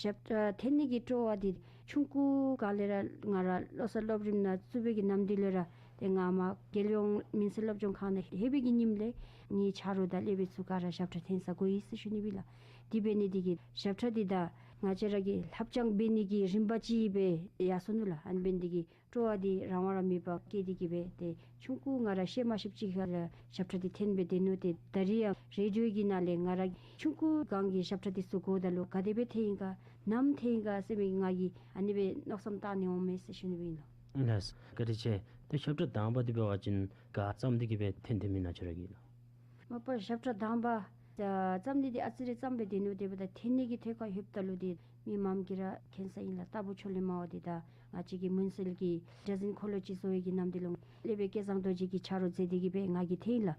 ཞབས་ཁྲ་འཐེན་ནི་གི་སྤྲོ་བ་འདི་ཆུང་ཀུ་སྒང་ལས་ར་ང་ར་བློ་གསར་སློབ་རིམ་ནང་བཙུགས་པའི་གི་ནམ་དུས་ལས་ར་ཏེ་ང་མར་རྒྱལ་ཡོངས་མུན་སེལ་སློབ་སྦྱོང་ཁང་ནང་ལྷོད་པའི་གི་ཉིནམ་ལས་ངེའི་ཆ་རོགས་དང་སློབ་དཔོན་ཚུ་ག་ར་ཞབས་ཁྲ་འཐེན་ས་དགོ་ཡི་ཟེར་ཞུ་ནི་ཨིན་ལགས། དེ་འབད་ནི་འདི་གིས་ཞབས་ཁྲ་འདི་ད་ང་བཅས་ར་གི་ལྷབ་སྦྱང་འབད་ནི་གི་རིམ་པ་ཅིག་སྦེ་ཡར་སོ་ནུག་ལགས། ཨ་ནི་འབད་ནི་འདི་གིས་སྤྲོ་བ་འདི་རང་བ་ར་མེད་པར་སྐྱེས་ཏེ་གི་སྦེ་ཏེ་ཆུང་ཀུ་ང་ར་ཤེས་མ་ཤེསཔ་ཅིག་ཁར་ལས་ཞབས་ཁྲ་འདི་འཐེན་སྦེ་སྡོད་ནུག། ཏེ་ད་རིས་ཡང་རེ་ཌི་ཡོ་གི་ནང་ལས་ང་ར་ཆུང་ཀུ་སྒང་གི་ཞབས་ཁྲ་འདི་ཚུ་གོཝ་ད་ལུ་ག་དེ་སྦེ་འཐེན་ཡི་ག་ནམ་འཐེན་ཡི་ག་ཟེར་མི་ང་གིས་ཨ་ནི་སྦེ་མནོ་བསམ་བཏང་ནི་འོང་མས་ཟེར་ཞུ་ནི་སྦེ་ཨིན་ལགས། ལགས། བཀའ་དྲིན་ཆེ། ཏེ་ཞབས་ཁྲ་དང་པ་འདི་འབད་བ་ཅིན་ག་བརྩམས་ཏེ་གི་སྦེ་འཐེན་འཐེན་མི་ན་ཁྱོད་ར་གིས་ལགས། མ་པ་ཞབས་ཁྲ་དང་པ་ཨ་བརྩམ་ནི་འདི་ཨ་ཙི་རེ་བརྩམ་སྦེ་སྡོད་ནུག། དེ་འབདཝ་ད་འཐེན་ནི་གི་ཐད་ཁར་ལྷོདཔ་ད་ལུ་འདི་མི་མངམ་གིས་ར་མཁྱེན་ས་ཨིན་ལགས། རྟ་ཕོ་ཆོས་གླིང་མ་པ་འདི་ད་ང་བཅས་ཀྱི་མུན་སེལ་གྱི་གྲྭ་བཙུན་འཁོར་ལོ་ཅིག་བཟོ་བའི་གི་ནམ་དུས་ལུ་སློབ་དཔོན་སྐལ་བཟང་རྡོ་རྗེ་གིས་ཆ་རོགས་མཛད་དེ་གི་སྦེ་ང་གིས་འཐེན་ལགས།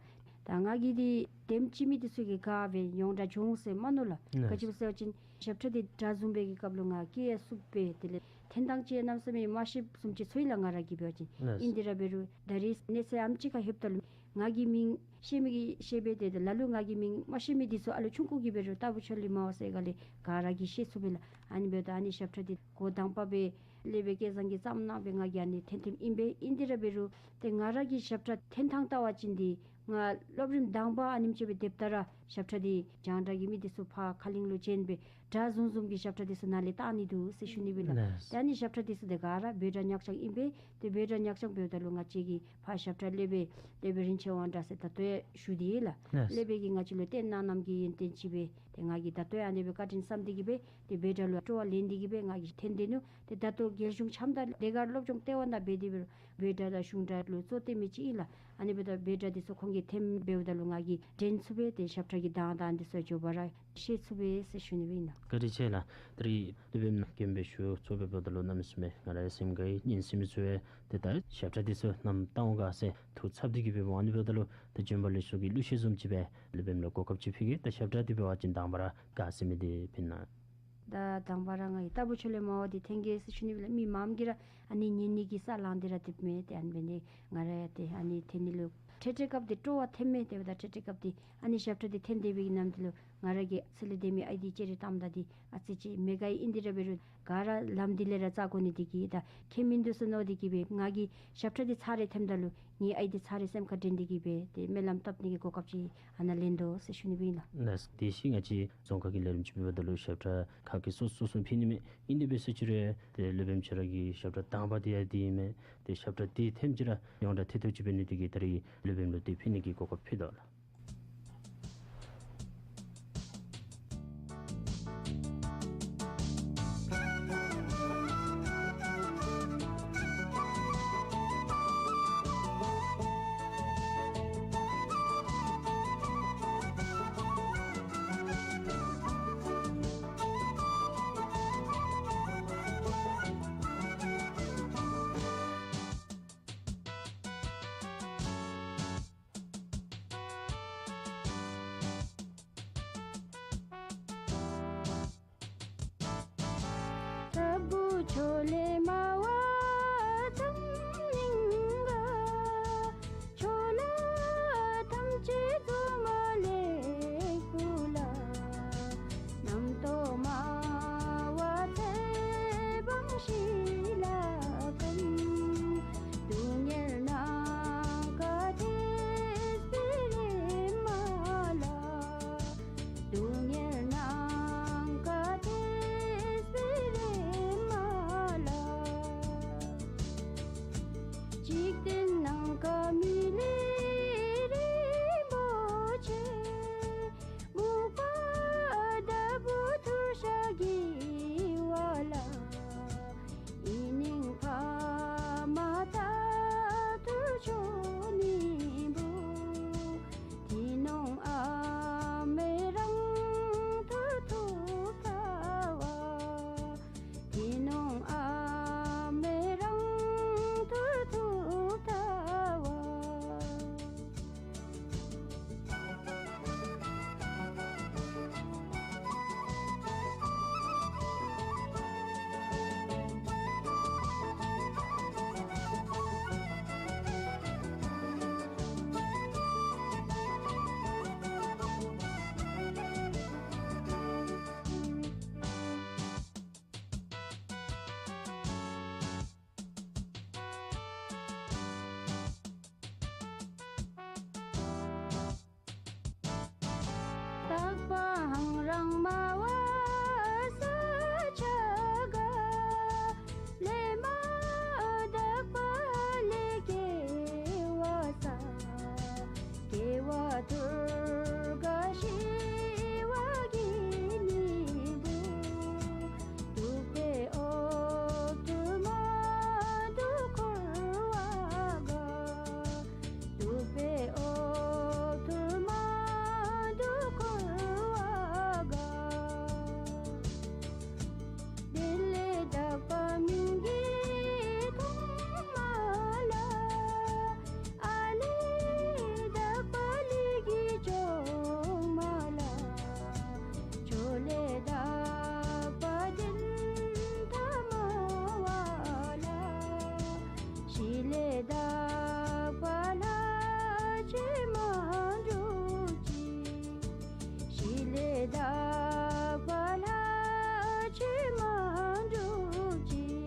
ད་ང་གིས་འདི་དེམ་ཅིག་མི་འདི་ཚུ་གིས་ག་སྦེ་ཡོངས་གྲགས་བྱུང་ཟེར་མ་མནོ་ལགས། ལགས། ག་ཅི་སྦེ་ཟེར་བ་ཅིན་ཞབས་ཁྲ་འདི་སྒྲ་བཟུང་བའི་གི་སྐབས་ལུ་ང་སྐད་ཡང་སུབ་སྦེ་དེ་ལས་འཐེན་ཐངས་ཅིག་གནམ་མེད་ས་མེད་མ་ཤེསཔ་བཟུམ་ཅིག་ཚོར་ཡི་ལགས་ང་ར་གིས་འབད་བ་ཅིན། ལགས། ཨིན་དེ་ར་འབད་རུང་ད་རིས་གནས་ཚད་ཨ་ནེམ་ཅིག་ཁར་ལྷོདཔ་ད་ལུ་ང་གི་མིང་ཤེས་མི་གིས་ཤེས་པས། ཏེ་ལ་ལུ་ང་གི་མིང་མ་ཤེས་མི་འདི་ཚུ་ཨ་ལུ་ཆུང་ཀུ་གིས་འབད་རུང་རྟ་ཕོ་ཆོས་གླིང་མ་པ་ཟེར་ག་ལས་ག་ར་གིས་ཤེས་ཚུགས་པས་ལགས། ཨ་ནི་འབདཝ་ད་ཨ་ནི་ཞབས་ཁྲ་འདི་འགོ་དང་པ་སྦེ་སློབ་དཔོན་སྐལ་བཟང་གིས་བརྩམས་གནང་སྦེ་ང་གིས་ཨ་ནི་འཐེན་འཐེནམ་ཨིན་པས། ཨིན་དེ་ར་འབད་རུང་ཏེ་ང་ར་གིས་ཞབས་ཁྲ་འཐེན་ཐངས་བལྟ་བ་ཅིན་འདི་ང་སློབ་རིམ་དང་པ་ཨ་ནེམ་ཅིག་སྦེ་སྡོདཔ་ད་ར་ཞབས་ཁྲ་འདི་རྒྱང་བསྒྲགས་ཀྱི་མི་འདི་ཚུ་ཕར་ཁ་གླིང་ལུ་བྱོན་སྦེ་སྒྲ་བཟུང་བཟུངམ་གི་ཞབས་ཁྲ་འདི་ཚུ་ནཱ་ལས་བཏང་ནི་འདུག་ཟེར་ཞུ་ནི་སྦེ་ལགས། ལགས། ཏེ་ཨ་ནི་ཞབས་ཁྲ་འདི་ཚུ་འདི་ག་ར་འབོད་སྒྲ་ཉག་ཆང་ཨིན་པས། ཏེ་འབོད་སྒྲ་ཉག་ཆང་འབདཝ་ད་ལུ་ང་བཅས་ཀྱི་ཕར་ཞབས་ཁྲ་སློབ་དཔོན་སློབ་དཔོན་རིན་ཆེན་དབང་གྲགས་ཟེར་ད་ལྟོ་ཡང་ཞུ་སྟེ་ཡོད་ལགས། ལགས། སློབ་དཔོན་གྱིས་ང་བཅས་ལུ་བསྟན་གནང་གནངམ་གི་ཡོན་ཏན་ཅིག་སྦེ་ཏེ་ང་གིས་ད་ལྟོ་ཡང་ཨ་ནི་སྦེ་བཀའ་དྲིན་བསམ་སྟེ་གི་སྦེ་ཏེ་འབོད་སྒྲ་ལུ་སྤྲོ་བ་ལེན་ཏེ་གི་སྦེ་ང་གིས་འཐེན་སྡོད་ནུག། ཏེ་ད་ལྟོ་རྒྱལ་གཞུང་ཆམ་དྭ་ཟློས་གར་སློབ་སྦྱོང་ལྟེ་བ་ནང་འབད་དེ་འབད་རུང་འབོད་སྒྲ་དང་གཞུང་སྒྲ་ལུ་གཙོ་བོ་སྟོན་མི་ཅིག་ཨིན་ལགས། ཨ་ནི་འབདཝ་ད་འབོད་སྒྲ་འདི་ཚུ་ཁོང་གིས་འཐེནམ་འབདཝ་ད་ལུ་ང་གིས་དྲན་ཚུགས་པས། ཏེ་ཞབས་ཁྲ་གི་གདངས་དང་འདི་ཚུ་འགྱོ་བ་ར་ཤེས་ཚུགས་པས་ཟེར་ཞུ་ནི་སྦེ་ཨིན་ལགས། བཀའ་དྲིན་ཆེ་ལགས། ད་རིས་སློབ་དཔོན་ལུ་མགྱོནམ་སྦེ་ཞུ་ཚོགས་འབད་འབདཝ་ད་ལུ་གནམ་མེད་ས་མེད་ང་ར་སེམས་དགའ་ཡི། སྙན་གསན་མི་ཚུ་ཡང་ཏེ་ད་ཞབས་ཁྲ་འདི་ཚུ་ནམ་བཏང་འོང་ག་ཟེར་ཐུགས་འཚབ་སྟེ་གི་སྦེ་འབདཝ་ཨ་ནི་འབདཝ་ད་ལུ་ད་བྱོན་པ་ལེགས་ཤོམ་གྱི་གླུ་གཞས་བཟུམ་ཅིག་སྦེ་སློབ་དཔོན་ལུ་གོ་སྐབས་ཅིག་ཕུལ་གེ། ད་ཞབས་ཁྲ་འདི་འབད་བ་ཅིན་དང་པ་ར་ག་ཟེར་མི་འདི་ཕུལ་ན། ད་དང་པ་ར་ང་གིས་རྟ་ཕོ་ཆོས་གླིང་མ་པ་འདི་འཐེན་གེ་ཟེར་ཞུ་ནི་སྦེ་ལགས། མི་མངམ་གིས་ར་ཨ་ནི་ཉན་ནི་གི་ས་ལང་སྟེ་ར་སྡོདཔ་མས། ཏེ་ཨ་ནི་འབད་ནི་ང་ར་ཡང་ཏེ་ཨ་ནི་འཐེན་ནི་ལུ་འཕྲལ་འཕྲལ་སྐབས་འདི་སྤྲོ་བ་ཐོནམ་མས། དེ་འབདཝ་ད་འཕྲལ་འཕྲལ་སྐབས་འདི་ཨ་ནི་ཞབས་ཁྲ་འདི་འཐེན་སྡོད་པའི་གི་ནམ་དུས་ལུ་ང་ར་གི་ཚེ་ལས་འདས་མི་ཨའི་འདི་ཅེ་རི་གཏམ་དང་འདི་ཨ་ཙི་ཅིག་མེད་ག་ཨིན། དེ་ར་འབད་རུང་ག་ར་ལམ་འདི་ལས་ར་བཙག་དགོ་ནི་འདི་གིས་ད་ཁྱད་མིན་འདུག་ཟེར་མནོ་སྟེ་གི་སྦེ་ང་གིས་ཞབས་ཁྲ་འདི་ཚར་རེ་འཐེནམ་ད་ལུ་ངེའི་ཨའི་འདི་ཚར་རེ་སེམས་ཁར་དྲན་ཏེ་གི་སྦེ་ཏེ་སྨོན་ལམ་བཏབ་ནི་གི་གོ་སྐབས་ཅིག་ཨ་ནཱ་ལེན་དོ་ཟེར་ཞུ་ནི་སྦེ་ཨིན་ལགས། ལགས། དེ་བཞིན་ང་བཅས་རྫོང་ཁག་གི་ལས་རིམ་ཅིག་འབདཝ་ད་ལུ་ཞབས་ཁྲ་ཁག་གི་སོ་སོ་སོ་ཕུལ་ནི་མས། ཨིན་དེ་འབད་ཟེར་ཅི་རུང་ཏེ་སློབ་དཔོན་ཁྱོད་ར་གི་ཞབས་ཁྲ་དང་པ་འདི་ཡང་འདི་ཨིན་མས། ཏེ་ཞབས་ཁྲ་འདི་འཐེནམ་ཅིག་ར་ཡོངས་གྲགས་ཐོབ་ཐོབ་ཅིག་འབད་ནི་འདི་གིས་ད་རིས་སློབ་དཔོན་ལུ་འདི་ཕུལ་ནི་གི་གོ་སྐབས་ཕུལ་དོ་ལགས། དག་པ་ཧང་རང་མ་བ་ས་ཆ་ག། ལས་མ་དག་པ་ལས་སྐྱེ་བ་ས། སྐྱེ་བ་ཐུར་ག་ཤི་བ་གི་ནི་བུ། དུག་པའི་འོབས་ཐུར་མ་དུ་འཁོར་བ་ག། དུག་པའི་འོབས་ཐུར་མ་དུ་འཁོར་བ་ག། དེ་ལས་དག་པ་མིང་གི་ཐོག་མ་ལ། ཨ་ལས་དག་པ་ལས་ཀྱི་མཆོག་མ་ལ། མཆོག་ལས་དག་པ་གདན་ཐ་མ་བ་ལ། གཞི་ལས་དག་པ་ལྷ་ཆོས་མ་གྲུབ་ཅིག། གཞི་ལས་དག་པ་ལྷ་ཆོས་མ་གྲུབ་ཅིག།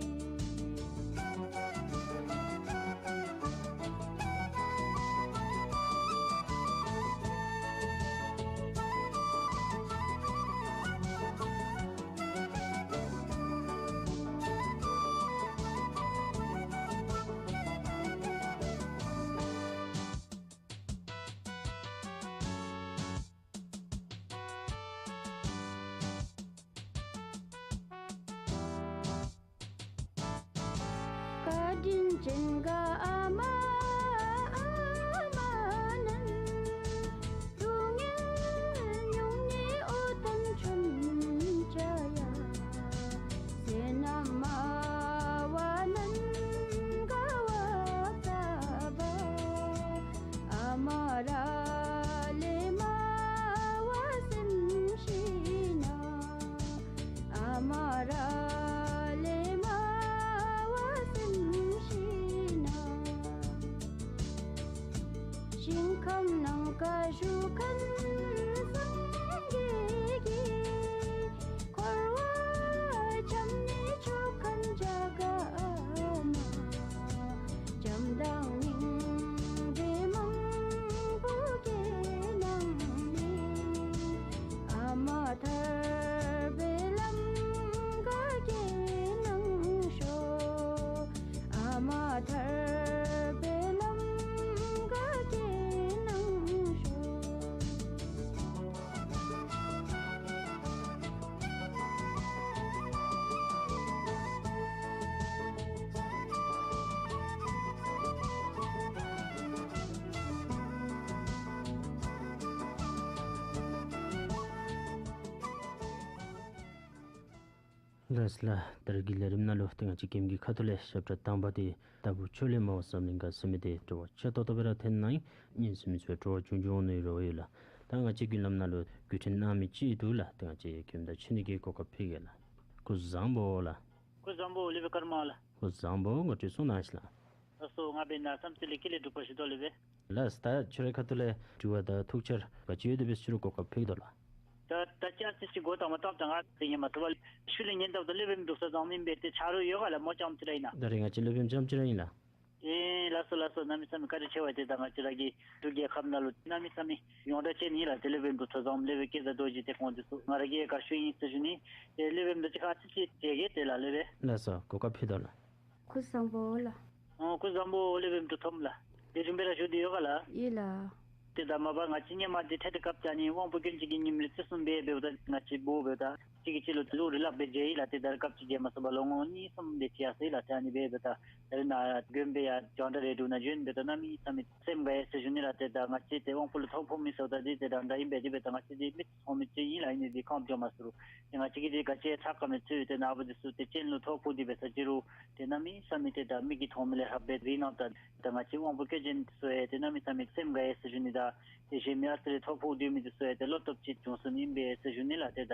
བཀའ་དྲིན་ཅན་ག་ཨ་མ་ཨ་མ་ནན། སྡུག་བསྔལ་མྱོང་ནི་ཨོ་ཏམ་ཆུན་ཅ་ཡ། ཟས་ནམ་མ་བ་ནན་ག་བ་ཙ་བ། ཨ་མ་ར་ལས་མ་བ་སེམས་ཤི་ན། ཨ་མ་ར་ལས་མ་བ་སེམས་ཤི་ན། ཞིང་ཁམས་ནང་ཀ་བཞུགས་མཁན་སངས་རྒྱས་ཀྱི། འཁོར་བ་འཁྱམས་ནི་ཆོག་མཁན་ཅ་ག་མ། བྱམས་དང་སྙིང་རྗེ་མང་པོ་སྐྱེ་གནང་ནི། ཨ་མ་ཐར་པའི་ལམ་ག་སྐྱེ་གནང་ཤོག། ཨ་མ་ཐར་པའི་ལམ་ག་སྐྱེ་གནང་ཤོག། ལགས་ལགས། ད་རེས་ཀྱི་ལས་རིམ་ནང་ལུ་ཏེ་ང་བཅས་ཀེམ་གྱི་ཁ་ཐུག་ལས་ཞབས་ཁྲ་དང་པ་འདི་ལྟ་བུ་ཆོས་ལས་མ་བ་བསམ་གླིང་ག་ཟེར་མི་འདི་དྲི་བ་ཆེ་ཏོག་ཏོ་སྦེ་ར་ཐོན་གནང་ཡི། ཉན་ཟེར་མི་ཚུ་ཡང་དྲི་བ་ཆུང་ཆུང་འོང་ནི་རེ་བ་ཡོད་ལགས། ད་ང་བཅས་བརྒྱུད་ལམ་ནང་ལུ་བརྒྱུད་འཕྲིན་གནང་མི་ཅིག་འདུག་ལགས། ཏེ་ང་བཅས་ཀེམ་དང་འཕྱད་ནི་གི་གོ་སྐབས་ཕུལ་གེ་ལགས། སྐུ་གཟུགས་བཟང་པོ་ལགས། སྐུ་གཟུགས་བཟང་པོ་ལེགས་པའི་སྐར་མ་ལགས། སྐུ་གཟུགས་བཟང་པོ། ངོ་སྤྲོད་གསུང་གནང་ཞིག་ལགས། ལགས་སོ། ང་འབད་ན་བསམ་རྩེ་ལས་ཀི་ལས་འབྲུག་པ་ཞུ་དོ་ལེགས་པས། ལགས། ད་ཁྱོད་རའི་ཁ་ཐུག་ལས་དྲི་བ་དང་ཐུགས་འཆར་ག་ཅི་ཡོད་དེ་སྦེ་ཞུ་རུང་གོ་སྐབས་ཕུལ་གེ་དོ་ལགས། ད་ད་ཅི་ཨ་ཙི་ཅིག་གོ་ད་མ་བཏུབ་ད་ང་དེ་ཉན་མ་བཏུབ་པས། ཤུལ་ལས་ཉན་བཏུབ་ད་ལེགས་པའི་འབྲུག་ས་བཟང་མིན་པས། ཏེ་ཆ་རོགས་ཡོད་ག་ལགས། མོ་རྐྱངམ་ཅིག་ར་ཨིན་ན། ད་རེས་ང་བཅས་ལེགས་པའི་རྐྱངམ་ཅིག་ར་ཨིན་ལགས། ཨེ་ལགས་སོ་ལགས་སོ། གནམ་མེད་ས་མེད་བཀའ་དྲིན་ཆེ་བས། ཏེ་ད་ང་བཅས་ར་གི་འབྲུག་རྒྱལ་ཁབ་ནང་ལུ་གནམ་མེད་ས་མེད་ཡོངས་གྲགས་ཅན་ཨིན་ལགས། ཏེ་ལེགས་པའི་འབྲུག་ས་བཟང་ལེགས་པའི་སྐལ་བཟང་རྡོ་རྗེ་ཏེ་ཁོང་འདི་ཚུ་ང་ར་གིས་ག་ཞུ་ཨིན་ཟེར་ཞུ་ནི། ཏེ་ལེགས་པའི་འབྲུག་ཅིག་ཁ་ཅིག་ཅིག་བྱེད་གེ་ཏེ་ལགས་ལེགས་པས། ལགས་སོ། གོ་སྐབས་ཕུལ་དོ་ལགས། སྐུ་གཟུགས་བཟང་པོ་ལགས། ཨོ་སྐུ་གཟུགས་བཟང་པོ། ལེགས་པའི་འབྲུག་ཐོབ་ལགས། ཏེ་རིམ་པ་ར་ཞུ་སྟེ་ཡོད་ག་ལགས། ཨིན་ལགས། ཏེ་ད་མ་པ་ང་བཅས་ཧེ་མ་འདི་འཕྲལ་འཕྲལ་སྐབས་ཅིག་ཨ་ནི་དབང་པོ་སྐྱོན་ཅན་གྱི་ཉིནམ་ལུ་བརྩི་སྲུང་འབད་འབདཝ་ད་ང་བཅས་བུ་འབདཝ་ད་གཅིག་གིས་གཅིག་ལུ་གླུ་རེ་སླབ་སྦེ་མཇལ་ཡི་ལགས། ཏེ་ད་རེས་སྐབས་ཅིག་མཇལ་མ་ཚུགས་པར་ལོ་ངོ་གཉིས་གསུམ་དེ་ཅིག་ཡར་སོ་ཡི་ལགས། ཏེ་ཨ་ནི་འབད་འབདཝ་ད་ད་རེས་ནཱ་དགོན་པ་ཡང་རྒྱང་བསྒྲགས་རེ་འབྲུག་ནང་བྱོན་འབདཝ་ད་གནམ་མེད་ས་མེད་སེམས་དགའ་ཡི་ཟེར་ཞུ་ནི་ལགས། ཏེ་ད་ང་བཅས་ཏེ་དབང་པོ་ལུ་ཐོ་ཕོག་མི་ཟེརཝ་ད་འདི་ཏེ་ད་ད་ཨིན་པས། དེ་འབདཝ་ད་ང་བཅས་འདི་མིག་ཏོ་མཐོང་མི་ཅིག་ཨིན་ལགས། ཨ་ནི་འདི་ཁམས་འགྱོ་མ་ཚུགས་རུང་ཏེ་ང་བཅས་ཀྱིས་འདི་ག་ཅི་ཚ་ག་མི་ཚུད་ཏེ་ནཱ་བུ་འདི་ཚུ་ཏེ་སྤྱན་ལུ་ཐོ་ཕོག་སྟེ་འབད་ས་ཅིག་རུང་ཏེ་གནམ་མེད་ས་མེད་ཏེ་ད་མིག་གིས་མཐོང་མི་ལས་ལྷག་སྦེ་རིག་གནང་། ད་ད་ང་བཅས་དབང་པོ་སྐྱོན་ཅན་ཚུ་ཡང་ཏེ་གནམ་མེད་ས་མེད་སེམས་དགའ་ཡི་ཟེར་ཞུ་ནི། ད་ཏེ་གཞན་མི་ཨ་ཙི་རེ་ཐོ་ཕོག་སྡོད་མི་འདི་ཚུ་ཡང་ཏེ་བློ་སྟོབས་ཅིག་བྱུང་སོ་ནི་ཨིན་པས་ཟེར་ཞུ་ནི་ལགས། ཏེ་ད་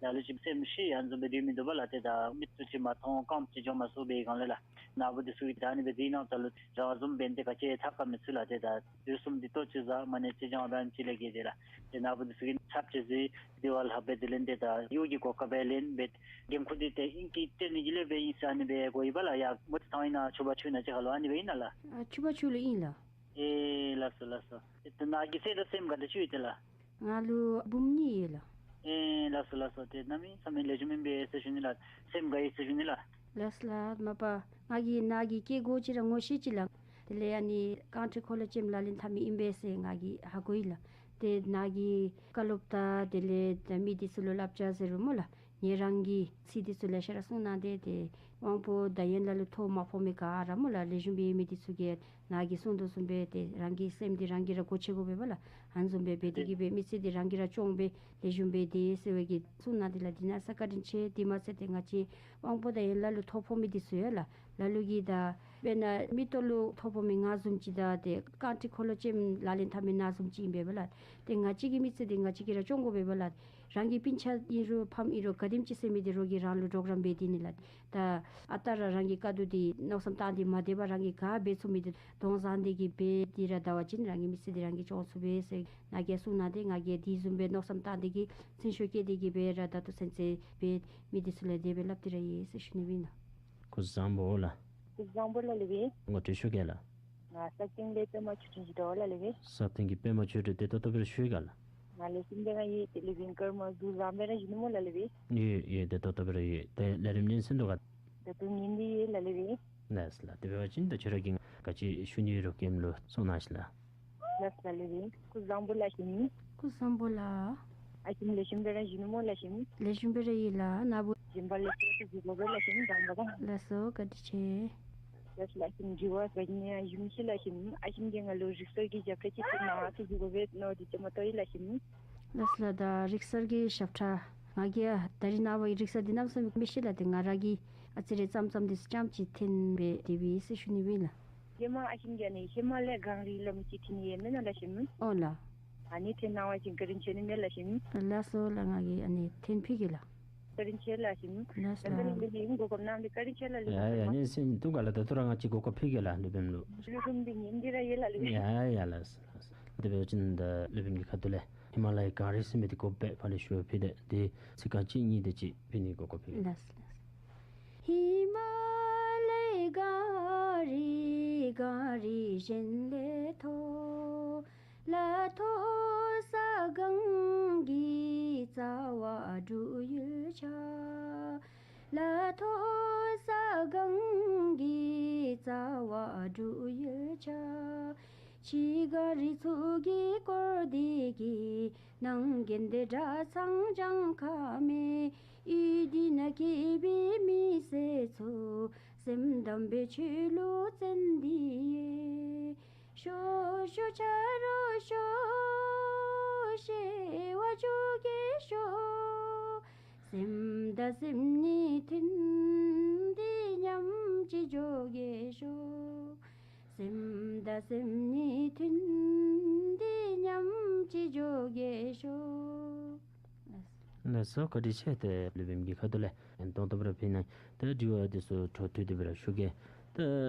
ལ་ལུ་ཅིག་སེམས་ཤི་ཡར་བཟུམ་སྦེ་སྡོད་མི་འདུག་པ་ལགས། ཏེ་ད་མིག་ཏོ་ཅིག་མ་མཐོང་རྐངམ་ཅིག་འགྱོ་མ་ཚུགས་པའི་སྒང་ལས་ལགས། ནཱ་བུ་འདི་ཚུ་གིས་ད་ཨ་ནི་སྦེ་རིག་གནང་ད་ལུ་རང་བཟུམ་འབད་ནི་དེ་ག་ཅི་ཚ་ག་མི་ཚུད་ལགས། ཏེ་ད་དུས་གསུམ་འདི་ལྟོ་ཅིག་བཟའ་མ་ཎི་ཅིག་བགྱང་བ་ཅིན་ལེགས་ཟེར་ལགས། ཏེ་ནཱ་བུ་འདི་ཚུ་གིས་ཆབ་ཅིག་བཟོ་དེ་བ་ལྷག་སྦེ་དེ་ལས་ཏེ་ད་གཡོག་གི་གོ་སྐབས་སྦེ་ལེན་སྦེ་འགན་ཁུར་འདི་ཏེ་ཨིན་གྱི་སྟོན་ནི་གི་ལས་སྦེ་ཨིན་ཟེར་ཨ་ནི་སྦེ་གོ་ཡི་པ་ལགས། ཡར་མུ་ཏིག་ཐང་ཨིན་ན་ཆུ་བར་ཆུ་ཨིན་ན་ཅིག་ཁ་ལུ་ཨ་ནི་སྦེ་ཨིན་ན་ལགས། ཨ་ཆུ་བར་ཆུ་ལུ་ཨིན་ལགས། ཨེ་ལགས་སོ་ལགས་སོ། ཏེ་ནཱ་གི་སེམས་དང་སེམས་ག་དེ་ཅིག་ཡོད་དེ་ལགས། ང་ལུ་བུམོ་གཉིས་ཡོད་ལགས། ཨེ་ལགས་སོ་ལགས་སོ། ཏེ་གནམ་མེད་ས་མེད་ལེགས་ཤོམ་ཨིན་པས་ཟེར་ཞུ་ནི་ལགས། སེམས་དགའ་ཡི་ཟེར་ཞུ་ནི་ལགས། ལགས་སོ་ལགས། མ་པ་ང་གིས་ནཱ་གི་སྐྱེ་སྒོ་ཅིག་ར་ངོ་ཤེས་ཅི་ལགས། དེ་ལས་ཨ་ནི་རྐང་ཁྲི་འཁོར་ལོ་ཅན་ལག་ལེན་འཐབ་མི་ཨིན་པས་ཟེར་ང་གིས་ཧ་གོ་ཡི་ལགས། ཏེ་ནཱ་གི་བཀའ་སློབ་དང་དེ་ལས་ད་མི་འདི་ཚུ་ལུ་བསླབ་བྱ་ཟེར་རུང་སྨོ་ལགས། ངེ་རང་གིས་ཚིག་འདི་ཚུ་ལེ་ཤ་ར་གསུང་གནང་སྟེ་ཏེ་དབང་པོ་དང་ཡན་ལག་ལུ་ཐོ་མ་ཕོག་མི་ག་ར་སྨོ་ལགས། ལེགས་ཤོམ་སྦེ་མི་འདི་ཚུ་གིས་ནཱ་གིས་གསུང་དོ་བཟུམ་སྦེ་ཏེ་རང་གི་སེམས་འདི་རང་གིས་ར་སྒོ་ཕྱེ་དགོ་པས་པ་ལགས། ཨ་ནི་བཟུམ་སྦེ་འབད་དེ་གིས་སྦེ་མི་ཚེ་འདི་རང་གིས་ར་སྐྱོང་སྦེ་ལེགས་ཤོམ་སྦེ་སྡོད་ཟེར་བའི་གི་གསུང་གནང་སྟེ་ལགས། འདི་ནང་ས་བཀའ་དྲིན་ཆེ། དེ་མ་ཚད་ཏེ་ང་བཅས་དབང་པོ་དང་ཡན་ལག་ལུ་ཐོ་ཕོག་མི་འདི་ཚུ་ཡོད་ལགས། ལ་ལུ་གིས་ད་དཔེར་ན་མིག་ཏོ་ལུ་ཐོ་ཕོག་མི་ང་བཟུམ་ཅིག་དང་ཏེ་རྐང་ཁྲི་འཁོར་ལོ་ཅན་ལག་ལེན་འཐབ་མི་ནཱ་བཟུམ་ཅིག་ཨིན་པས་པ་ལགས། ཏེ་ང་བཅས་ཀྱི་མི་ཚེ་འདི་ང་བཅས་ཀྱིས་ར་སྐྱོང་དགོ་པས་པ་ལགས། རང་གི་སྤུན་ཆ་ཨིན་རུང་ཕམ་ཨིན་རུང་ག་དེམ་ཅིག་ཟེར་མི་འདི་རོགས་ཀྱིས་རང་ལུ་གྲོགས་རམ་འབད་དེ་ནི་ལགས། ད་ཨ་རྟག་ར་རང་གི་དཀའ་སྡུག་འདི་མནོ་བསམ་བཏང་སྟེ་མ་སྡོད་པར་རང་གིས་ག་འབད་ཚུགས་མི་འདི་གདོང་བཟང་སྟེ་གིས་འབད་དེ་ར་ད་བ་ཅིན་རང་གི་མི་ཚེ་འདི་རང་གིས་སྐྱོང་ཚུགས་པས་ཟེར་ནཱ་གིས་གསུང་གནང་སྟེ་ང་གིས་དེ་བཟུམ་སྦེ་མནོ་བསམ་བཏང་སྟེ་གིས་མཚན་ཤོས་བསྐྱེད་དེ་གིས་འབད་ར་ད་ལྟོ་ཚུན་ཚོད་འབད་མི་འདི་ཚུ་ལུ་དེ་སྦེ་སླབ་སྟེ་ར་ཡོད་ཟེར་ཞུ་ནི་ཨིན་ལགས། སྐུ་གཟུགས་བཟང་པོ་ལགས། སྐུ་གཟུགས་བཟང་པོ་ལགས་ལེགས་པས། ངོ་སྤྲོད་ཞུ་གེ་ལགས། ང་ས་སྟེང་ལས་པདྨ་ཆོས་སྒྲོན་ཟེར་དོ་ལགས་ལེགས་པས། ས་སྟེང་གི་པདྨ་ཆོས་སྒྲོན། བདེ་ཏོག་ཏོ་སྦེ་ར་བཞུགས་ག་ལགས། ང་ལེགས་ཤོམ་སྦེ་ར་ཡོད། དེ་ལས་བིང་ཀར་མ་གཟུགས་བཟང་སྦེ་ར་བཞུགས་ནི་སྨོ་ལགས་ལེགས་པས། ཡོད་ཡོད། བདེ་ཏོག་ཏོ་སྦེ་ར་ཡོད། ཏེ་ལས་རིམ་ཉན་ཟིན་དོ་ག། ད་ལྟོ་ཉན་ཏེ་ཡོད་ལགས་ལེགས་པས། ལགས་སོ་ལགས། དེ་འབད་བ་ཅིན་ད་ཁྱོད་ར་གིས་ག་ཅི་ཞུ་ནི་ཡོད་རུང་གེམ་ལུ་གསུང་གནང་ཤིག་ལགས། ལགས་སོ་ལགས་ལེགས་པས། སྐུ་གཟུགས་བཟང་པོ་ལགས་ཞུ་ནི། སྐུ་གཟུགས་བཟང་པོ་ལགས། ཨ་ཞེམོ་ལེགས་ཤོམ་སྦེ་ར་བཞུགས་ནི་སྨོ་ལགས་ཞེམོ། ལེགས་ཤོམ་སྦེ་ར་ཡོད་ལགས། ནཱ་བུ་སྦྱིན་པ་ལེགས་ཤོམ་སྦེ་བཞུགས་དགོ་པས་ལགས་ཞེམོ། དང་པ་ར། ལགས་སོ་བཀའ་དྲིན་ཆེ། ལགས་སོ་ལགས་ཞེམོ། དགེ་བ་ག་ནི་ཡང་ཞུ་མི་ཤེས་ལགས་ཞེམོ། ཨ་ཞེམོ་གིས་ང་ལུ་རིག་གསར་གྱི་ཞབས་ཁྲ་ཅིག་བྲིས་གནང་ཟེར་ཞུ་དགོ་པས་མནོ་སྟེ་བཅའ་མར་གཏོགས་ཡི་ལགས་ཞེམོ། ལགས་སོ་ལགས། ད་རིག་གསར་གྱི་ཞབས་ཁྲ་ང་གིས་ཡང་ད་རིས་ནངས་པ་གི་རིག་གསར་འདི་གནམ་མེད་ས་མེད་མི་ཤེས་ལགས། ཏེ་ང་ར་གིས་ཨ་ཙི་རེ་ཙམ་ཙམ་འདི་ཚུ་རྐྱངམ་ཅིག་འཐེན་སྦེ་དེ་སྦེ་ཟེར་ཞུ་ནི་ཨིན་ལགས། ཧེ་མ་ཨ་ཞེམོ་གིས་ཨ་ནི་ཧེ་མ་ལས་གངས་རི་སློབ་མ་ཅིག་འཐེན་ནི་ཡོད་མེན་ན་ལགས་ཞེམོ། ཨོ་ལགས། ཨ་ནི་འཐེན་གནང་བ་ཅིན་བཀའ་དྲིན་ཆེ་ནི་མས་ལགས་ཞེམོ། ལགས་སོ་ལགས། ང་གིས་ཨ་ནི་འཐེན་ཕུལ་གེ་ལགས། བཀའ་དྲིན་ཆེ་ལགས་ཞེམོ། ལགས་སོ་ལགས། ད་ལྟོ་ལས་འགོ་སྐབས་གནང་སྟེ་བཀའ་དྲིན་ཆེ་ལགས། ཡ་ཡ་ཡ། ཉན་ཟིན་དོ་ག་ལགས། ད་ལྟོ་ར་ང་བཅས་གོ་སྐབས་ཕུལ་གེ་ལགས་སློབ་དཔོན་ལུ། སློབ་དཔོན་འདི་ཉན་ཏེ་ར་ཡོད་ལགས་ལེགས་པས། ཡ་ཡ་ལགས་སོ་ལགས་སོ། དེ་འབད་བ་ཅིན་ད་སློབ་དཔོན་གྱི་ཁ་ཐུག་ལས་ཧི་མ་ལ་ཡའི་གངས་རི་ཟེར་མི་འདི་གོ་སྦེ་ཕར་ལས་ཞུ་བ་ཕུལ་ཏེ་ཏེ་ཚིག་རྐང་གཅིག་གཉིས་དེ་ཅིག་ཕུལ་ནི་གོ་སྐབས་ཕུལ་གེ། ལགས་སོ་ལགས་སོ། ཧི་མ་ལའི་གངས་རི་གངས་རི་གཞན་ལས་མཐོ། ལ་མཐོ་ས་གངས་ཀྱི་རྩ་བ་འབྲུག་ཡུལ་ཆགས། ལ་མཐོ་ས་གངས་ཀྱི་རྩ་བ་འབྲུག་ཡུལ་ཆགས། ཕྱི་གངས་རི་ཚུ་གིས་བསྐོར་ཏེ་གིས་ནང་དགོན་སྡེ་གྲྭ་ཚང་གྱངས་ཁ་མེད། ཡུལ་འདི་ན་སྐྱེས་པའི་མི་སེར་ཚུ་སེམས་དམ་པའི་ཆོས་ལུ་བརྩོན་ཏེ་ཡོད། ཤོག་ཤོག་ཆ་རོགས་ཤོག། བྱེས་པ་འཇོག་གེ་ཤོག། སེམས་དང་སེམས་གཉིས་མཐུན་ཏེ་མཉམ་གཅིག་འགྱོ་གེ་ཤོག། སེམས་དང་སེམས་གཉིས་མཐུན་ཏེ་མཉམ་གཅིག་འགྱོ་གེ་ཤོག། ལགས་སོ་བཀའ་དྲིན་ཆེ། ཏེ་སློབ་དཔོན་གྱི་ཁ་ཐུག་ལས་ཏོག་ཏོ་སྦེ་ར་ཕུལ་གནང་། ད་དྲི་བ་འདི་ཚུ་འཕྲོ་མཐུད་དེ་སྦེ་ར་ཞུ་གེ། ད་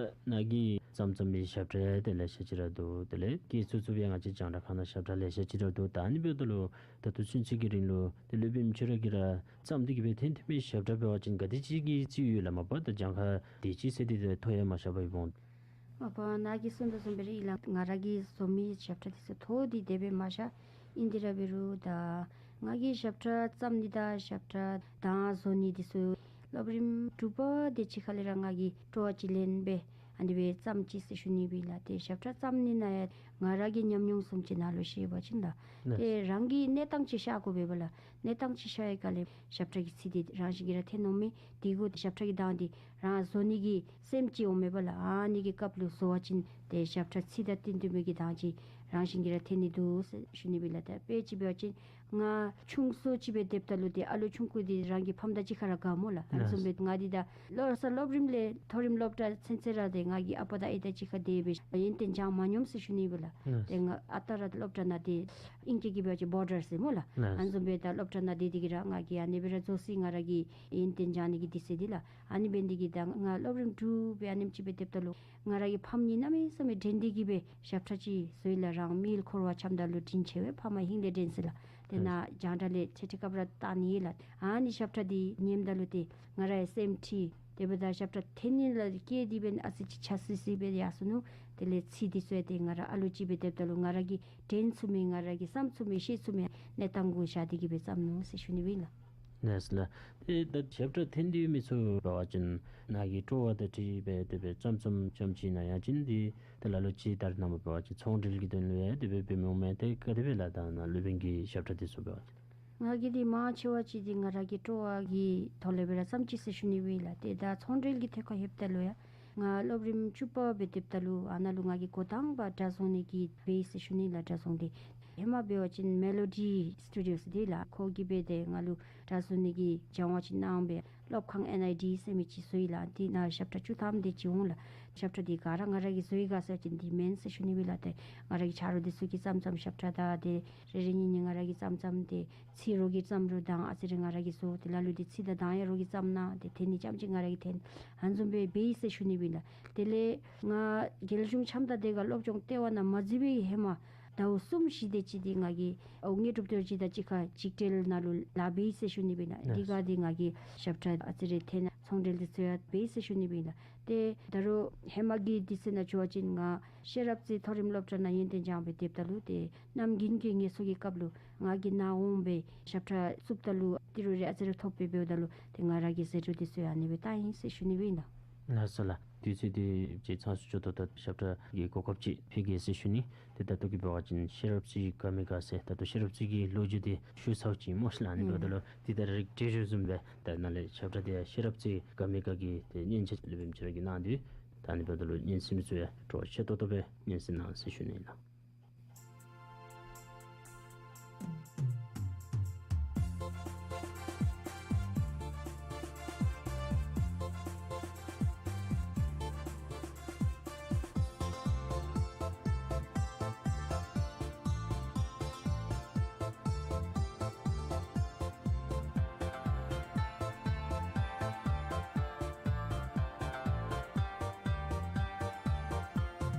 ནཱ་གིས་བརྩམས་བརྩམས་མི་ཞབས་ཁྲ་དེ་ལེ་ཤ་ཅིག་ར་འདུག། དེ་ལས་ཁྱེད་ཚུ་ཚུ་སྦེ་ང་བཅས་རྒྱང་བསྒྲགས་ཁང་ནང་ཞབས་ཁྲ་ལེ་ཤ་ཅིག་ར་འདུག། ད་ཨ་ནི་འབདཝ་ད་ལུ་ད་ལྟོ་ཚུན་ཚོད་ཀྱི་རིང་ལུ་ཏེ་སློབ་དཔོན་ཁྱོད་ར་གིས་ར་བརྩམས་ཏེ་གིས་སྦེ་འཐེན་འཐེན་མི་ཞབས་ཁྲ་འབད་བ་ཅིན་ག་དེ་ཅིག་གི་རྩིས་ཡོད་ལགས། མ་པ་ད་གྱངས་ཁ་དེ་ཅིག་ཟེར་ཏེ་ཏེ་ཐོ་ཡང་མ་བཞག་པར་ཡོདཔ་འོང་། མ་པ་ནཱ་གིས་གསུངས་དོ་བཟུམ་སྦེ་ར་ཨིན་ལགས། ང་ར་གིས་བཟོ་མི་ཞབས་ཁྲ་འདི་ཚུ་ཐོ་འདི་དེ་སྦེ་མ་བཞག། ཨིན་ཏེ་ར་འབད་རུང་ད་ང་གིས་ཞབས་ཁྲ་བརྩམ་ནི་དང་ཞབས་ཁྲ་གདངས་བཟོ་ནི་འདི་ཚུ་སློབ་རིམ་དྲུག་པ་དེ་ཅིག་ཁ་ལས་ར་ང་གིས་སྤྲོ་བ་ཅིག་ལེན་སྦེ་ཨ་ནི་སྦེ་བརྩམས་ཅི་ཟེར་ཞུ་ནི་ཨིན་ལགས། ཏེ་ཞབས་ཁྲ་བརྩམ་ནི་ནང་ཡང་ང་ར་གི་ཉམས་མྱོང་བཟུམ་ཅིག་ནཱ་ལུ་བཤད་པ་ཅིན་ལགས། ལགས། ཏེ་རང་གི་གནས་སྟངས་ཅིག་ཤར་དགོ་པས་པ་ལགས། གནས་སྟངས་ཅིག་ཤར་བའི་སྐབས་ལས་ཞབས་ཁྲ་གི་ཚིག་འདི་རང་བཞིན་གྱིས་ར་འཐེན་འོང་མས། དེ་གུ་ཞབས་ཁྲ་གི་གདངས་འདི་རང་བཟོ་ནི་གི་སེམས་ཅིག་འོང་མས་པ་ལགས། ཨ་ནི་གི་སྐབས་ལུ་བཟོ་བ་ཅིན་ཏེ་ཞབས་ཁྲ་ཚིག་དང་བསྟུན་བསྟུན་མི་གི་གདངས་ཅིག་རང་བཞིན་གྱིས་ར་འཐེན་ནི་འདུག་ཟེར་ཞུ་ནི་ཨིན་ལགས། ད་དཔེ་ཅིག་འབད་བ་ཅིན་ང་ཆུང་སུ་ཅིག་སྦེ་སྡོདཔ་ད་ལུ་ཏེ་ཨ་ལོ་ཆུང་ཀུ་འདི་རང་གི་ཕམ་དང་གཅིག་ཁར་ར་དགའ་སྨོ་ལགས། ཨ་ནི་བཟུམ་སྦེ་ང་འདི་ད་སློབ་གསར་སློབ་རིམ་ལས་མཐོ་རིམ་སློབ་གྲྭ་ཚུན་ཚོད་ར་ཏེ་ང་གི་ཨ་པ་དང་ཨའི་དང་གཅིག་ཁར་སྡོད་སྦེ་ཡོན་ཏན་སྦྱང་མ་མྱོངམ་ཟེར་ཞུ་ནི་ཨིན་ལགས། ཏེ་ང་ཨ་རྟག་ར་སློབ་གྲྭ་ནང་ཏེ་ཨིང་སྐད་ཀྱིས་འབད་བ་ཅིན་བོར་ཌར་ཟེར་སྨོ་ལགས། ཨ་ནི་བཟུམ་སྦེ་ད་སློབ་གྲྭ་ནང་སྡོད་དེ་གིས་ར་ང་གིས་ཨ་ནི་སྦེ་ར་བཟོ་ཅི། ང་ར་གི་ཡོན་ཏན་སྦྱང་ནི་གི་དུས་ཚོད་འདི་ལགས། ཨ་ནི་འབད་ནི་འདི་གིས་ད་ང་སློབ་རིམ་དྲུག་སྦེ་ཨ་ནེམ་ཅིག་སྦེ་སྡོདཔ་ད་ལུ་ང་ར་གི་ཕམ་གཉིས་གནམ་མེད་ས་མེད་དྲན་ཏེ་གིས་སྦེ་ཞབས་ཁྲ་ཅིག་བཟོ་ཡི་ལགས། རང་མི་ཡུལ་འཁོར་བ་འཁྱམས་ད་ལུ་དྲིན་ཆེ་བས་ཕ་མ་ཧིང་ལས་དྲན་ཟེར་ལགས། ཏེ་ནཱ་རྒྱང་བསྒྲགས་ལས་ཚེ་ཁྲིད་སྐབས་ར་བཏང་ནི་ཨིན་ལགས། ཨ་ནི་ཞབས་ཁྲ་འདི་ཉནམ་ད་ལུ་ཏེ་ང་ར་ཡང་སེམས་ཁྲལ། དེ་འབདཝ་ད་ཞབས་ཁྲ་འཐེན་ནི་ལུ་བསྐྱལ་ཏེ་འབདན་ཨ་ཙི་ཅིག་ཆ་སི་སི་སྦེ་ཡར་སོ་ནུག། དེ་ལས་ཚིག་འདི་ཚུ་ཡང་ཏེ་ང་ར་ཨ་ལུ་ཅིག་སྦེ་སྡོདཔ་ད་ལུ་ང་ར་གིས་དྲན་ཚུགས་མི་ང་ར་གིས་བསམ་ཚུགས་མི་ཤེས་ཚུགས་མི་གནས་སྟངས་གུ་བཞག་སྟེ་གིས་སྦེ་བརྩམས་ནུག་ཟེར་ཞུ་ནི་ཨིན་ལགས། ལགས་སོ་ལགས། ཏེ་ད་ཞབས་ཁྲ་འཐེན་ཏེ་ཡོད་མི་ཚུ་འབད་བ་ཅིན་ནཱ་གི་སྤྲོ་བ་དང་འཁྲིལ་སྦེ་དེ་སྦེ་བརྩམ་བརྩམ་བརྩམ་ཅི་ཨིན་ན། ཡང་ཅིན་འདི་ཏེ་ལ་ལུ་ཅིག་ད་རེས་ནངས་པ་འབད་བ་ཅིན་ཚོང་འབྲེལ་གྱི་དོན་ལུ་ཡང་དེ་སྦེ་འབད་མི་འོང་མས། ཏེ་ག་དེ་སྦེ་ལགས། ད་ནཱ་སློབ་དཔོན་གྱི་ཞབས་ཁྲ་འདི་ཚུ་འབད་བ་ཅིན། ང་གིས་འདི་མང་ཆེ་བ་ཅིག་འདི་ང་ར་གི་སྤྲོ་བ་གི་ཐོག་ལས་སྦེ་ར་བརྩམས་ཅི་ཟེར་ཞུ་ནི་ཨིན་ལགས། ཏེ་ད་ཚོང་འབྲེལ་གྱི་ཐད་ཁར་ལྷོདཔ་ད་ལུ་ཡང་ང་སློབ་རིམ་བཅུ་པ་སྦེ་སྡོདཔ་ད་ལུ་ཨ་ནཱ་ལུ་ང་གིས་འགོ་དང་པ་སྒྲ་བཟུང་ནི་གི་འབད་ཡི་ཟེར་ཞུ་ནི་ལགས། སྒྲ་བཟུང་འདི་ཧེ་མ་འབད་བ་ཅིན་མེ་ལོ་ཌི་སི་ཊུ་ཌི་ཡོ་ཟེར་འདི་ལགས། ཁོ་གིས་འབད་དེ་ང་ལུ་སྒྲ་བཟུང་ནི་གི་སྦྱང་བ་ཅིག་གནང་སྦེ་སློབ་ཁང་ཨེན་ཨའི་ཌི་ཟེར་མི་ཅིག་བཟོ་ཡི་ལགས། འདི་ནང་ཞབས་ཁྲ་བཅུ་ཐམ་དེ་ཅིག་འོང་ལགས། ཞབས་ཁྲ་འདི་ག་ར་ང་ར་གིས་བཟོ་ཡི་ག་ཟེར་བ་ཅིན་འདི་མེན་ཟེར་ཞུ་ནི་ཨིན་ལགས། ཏེ་ང་ར་གི་ཆ་རོགས་འདི་ཚུ་གིས་བརྩམ་བརྩམ་ཞབས་ཁྲ་ད་དེ་རེ་རེ་གཉིས་གཉིས་ང་ར་གིས་བརྩམ་བརྩམ་ཏེ་ཚིག་རོགས་ཀྱིས་བརྩམ་རུང་གདངས་ཨ་ཙི་རེ་ང་ར་གིས་བཟོ། ཏེ་ལ་ལུ་འདི་ཚིག་དང་གདངས་ཡང་རོགས་ཀྱིས་བརྩམ་གནང་། ཏེ་འཐེན་ནི་རྐྱངམ་ཅིག་ང་ར་གིས་འཐེན། ཨ་ནི་བཟུམ་སྦེ་འབད་ཡི་ཟེར་ཞུ་ནི་ཨིན་ལགས། དེ་ལས་ང་རྒྱལ་གཞུང་ཆམ་མདའ་སྡེ་ཁག་སློབ་སྦྱོང་ལྟེ་བ་ནང་མ་འཛུལ་བའི་ཧེ་མ་ཟླཝ་གསུམ་བཞི་དེ་ཅིག་འདི་ང་གིས་ཨོ་དངོས་གྲུབ་རྡོ་རྗེ་དང་གཅིག་ཁར་འཇིགས་བྲལ་ནང་ལུ་ལཱ་འབད་ཡི་ཟེར་ཞུ་ནི་ཨིན་ལགས། འདི་ཁར་འདི་ང་གིས་ཞབས་ཁྲ་ཨ་ཙི་རེ་འཐེན་ཚོང་འབྲེལ་འདི་ཚུ་ཡང་འབད་ཡི་ཟེར་ཞུ་ནི་ཨིན་ལགས། ཏེ་ད་རུང་ཧེ་མ་གི་དུས་ཚོད་ནང་འགྱོ་བ་ཅིན་ང་ཤེས་རབ་རྩེ་མཐོ་རིམ་སློབ་གྲྭ་ནང་ཡོན་ཏན་སྦྱང་སྦེ་སྡོདཔ་ད་ལུ་ཏེ་གནམ་དགུན་གྱི་ངལ་གསོ་གི་སྐབས་ལུ་ང་གིས་ནཱ་འོང་སྦེ་ཞབས་ཁྲ་བཙུགསཔ་ད་ལུ་ཏི་རུ་རེ་ཨ་ཙི་རེ་ཐོབ་སྦེ་འབདཝ་ད་ལུ་ཏེ་ང་ར་གིས་ཟད་འགྲོ་འདི་ཚུ་ཡང་ཨ་ནི་སྦེ་བཏང་ཡི་ཟེར་ཞུ་ནི་ཨིན་ལགས། ལགས་སོ་ལགས། དུས་ཚོད་འདི་ཅིག་ཚང་སུ་འགྱོ་དོ། ད་ཞབས་ཁྲ་གི་གོ་སྐབས་ཅིག་ཕུལ་གེ་ཟེར་ཞུ་ནི། ཏེ་ད་ལྟོ་གི་འབད་བ་ཅིན་ཤེས་རབ་རྩེ་དགའ་མི་དགའ་ཟེར་ད་ལྟོ་ཤེས་རབ་རྩེ་གི་ལོ་རྒྱུས་འདི་ཞུ་ཚརཝ་ཅིག་སྨོ་ཤེ་ལགས། ཨ་ནི་འབདཝ་ད་ལུ་འདི་ད་རིགས་བསྒྲེས་རུང་བཟུམ་སྦེ་ད་ནཱ་ལས་ཞབས་ཁྲ་འདི་ཤེས་རབ་རྩེ་དགའ་མི་དགའ་གི་ཏེ་སྙན་ཆ་སློབ་དཔོན་ཁྱོད་ར་གིས་གནང་དོ། ད་ཨ་ནི་འབདཝ་ད་ལུ་སྙན་གསན་མི་ཚུ་ཡང་སྤྲོ་བ་ཆེ་ཏོག་ཏོ་སྦེ་སྙན་གསན་གནང་ཟེར་ཞུ་ནི་ཨིན་ལགས།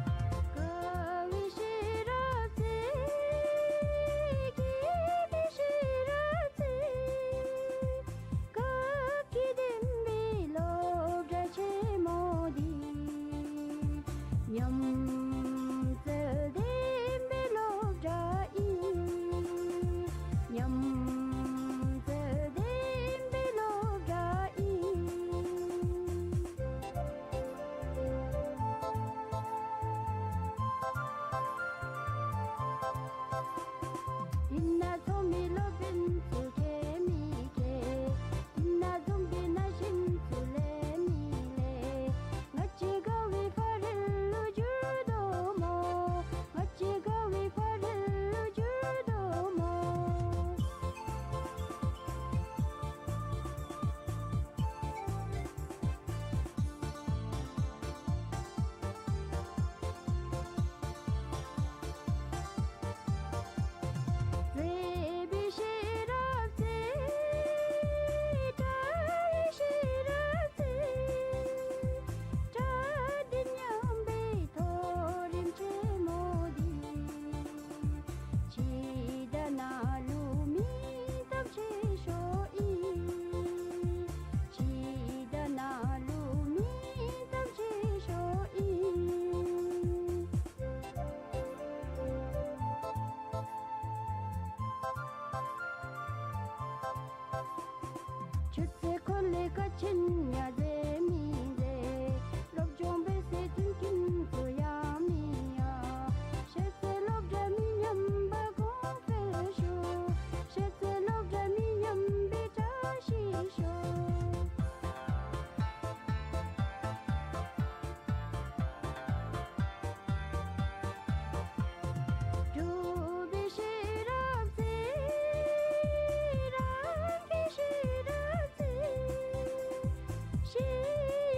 དགའ་བའི་ཤེས་རབ་རྩེ། སྐྱིད་པའི་ཤེས་རབ་རྩེ། སྐབས་ཀྱི་བདེན་པའི་སློབ་གྲྭ་ཆེན་མོ་འདི། ཉམས་ཚོད་ལྡན་པའི་སློབ་གྲྭ་ཨིན། ཉམས་ཚོད་ལྡན་པའི་སློབ་གྲྭ་ཨིན། འདི་ན་འཛོམས་མི་སློབ་དཔོན་ཚུ་མཁས་མི་མཁས། འདི་ན་འཛོམས་པའི་ན་གཞོན་ཚུ་ལེགས་མི་ལེགས། ང་བཅས་དགའ་བའི་ཕ་རོལ་ལུ་འགྱུར་དོ་སྨོ། ང་བཅས་དགའ་བའི་ཕ་རོལ་ལུ་འགྱུར་དོ་སྨོ། མཛེས་པའི་ཤེས་རབ་རྩེ། བཀྲ་བའི་ཤེས་རབ་རྩེ། སྒྲ་སྒྲིག་ཉམས་པའི་མཐོ་རིམ་ཆེན་མོ་འདི། ཕྱི་དང་ནང་ལུ་མིང་གཏམ་ཆེ་ཤོས་ཨིན། ཕྱི་དང་ནང་ལུ་མིང་གཏམ་ཆེ་ཤོས་ཨིན། ཆུ་ཚོད་འཁོར་ལོའི་ཀ་ཆེན་ཡང་མཛེས་མི་མཛེས། སློབ་སྦྱོང་འབད་སའི་མཐུན་རྐྱེན་ཚུ་ཡང་མི་ཡང་། ཤེས་ཚད་སློབ་གྲྭ་མི་ཉམས་པར་གོང་འཕེལ་ཤོག། ཤེས་ཚད་སློབ་གྲྭ་མི་ཉམས་པའི་བཀྲ་ཤིས་ཤོག། གྲུབ་པའི་ཤེས་རབ་རྩེ། རང་གི་ཤེས་རབ་རྩེ། ཤེས་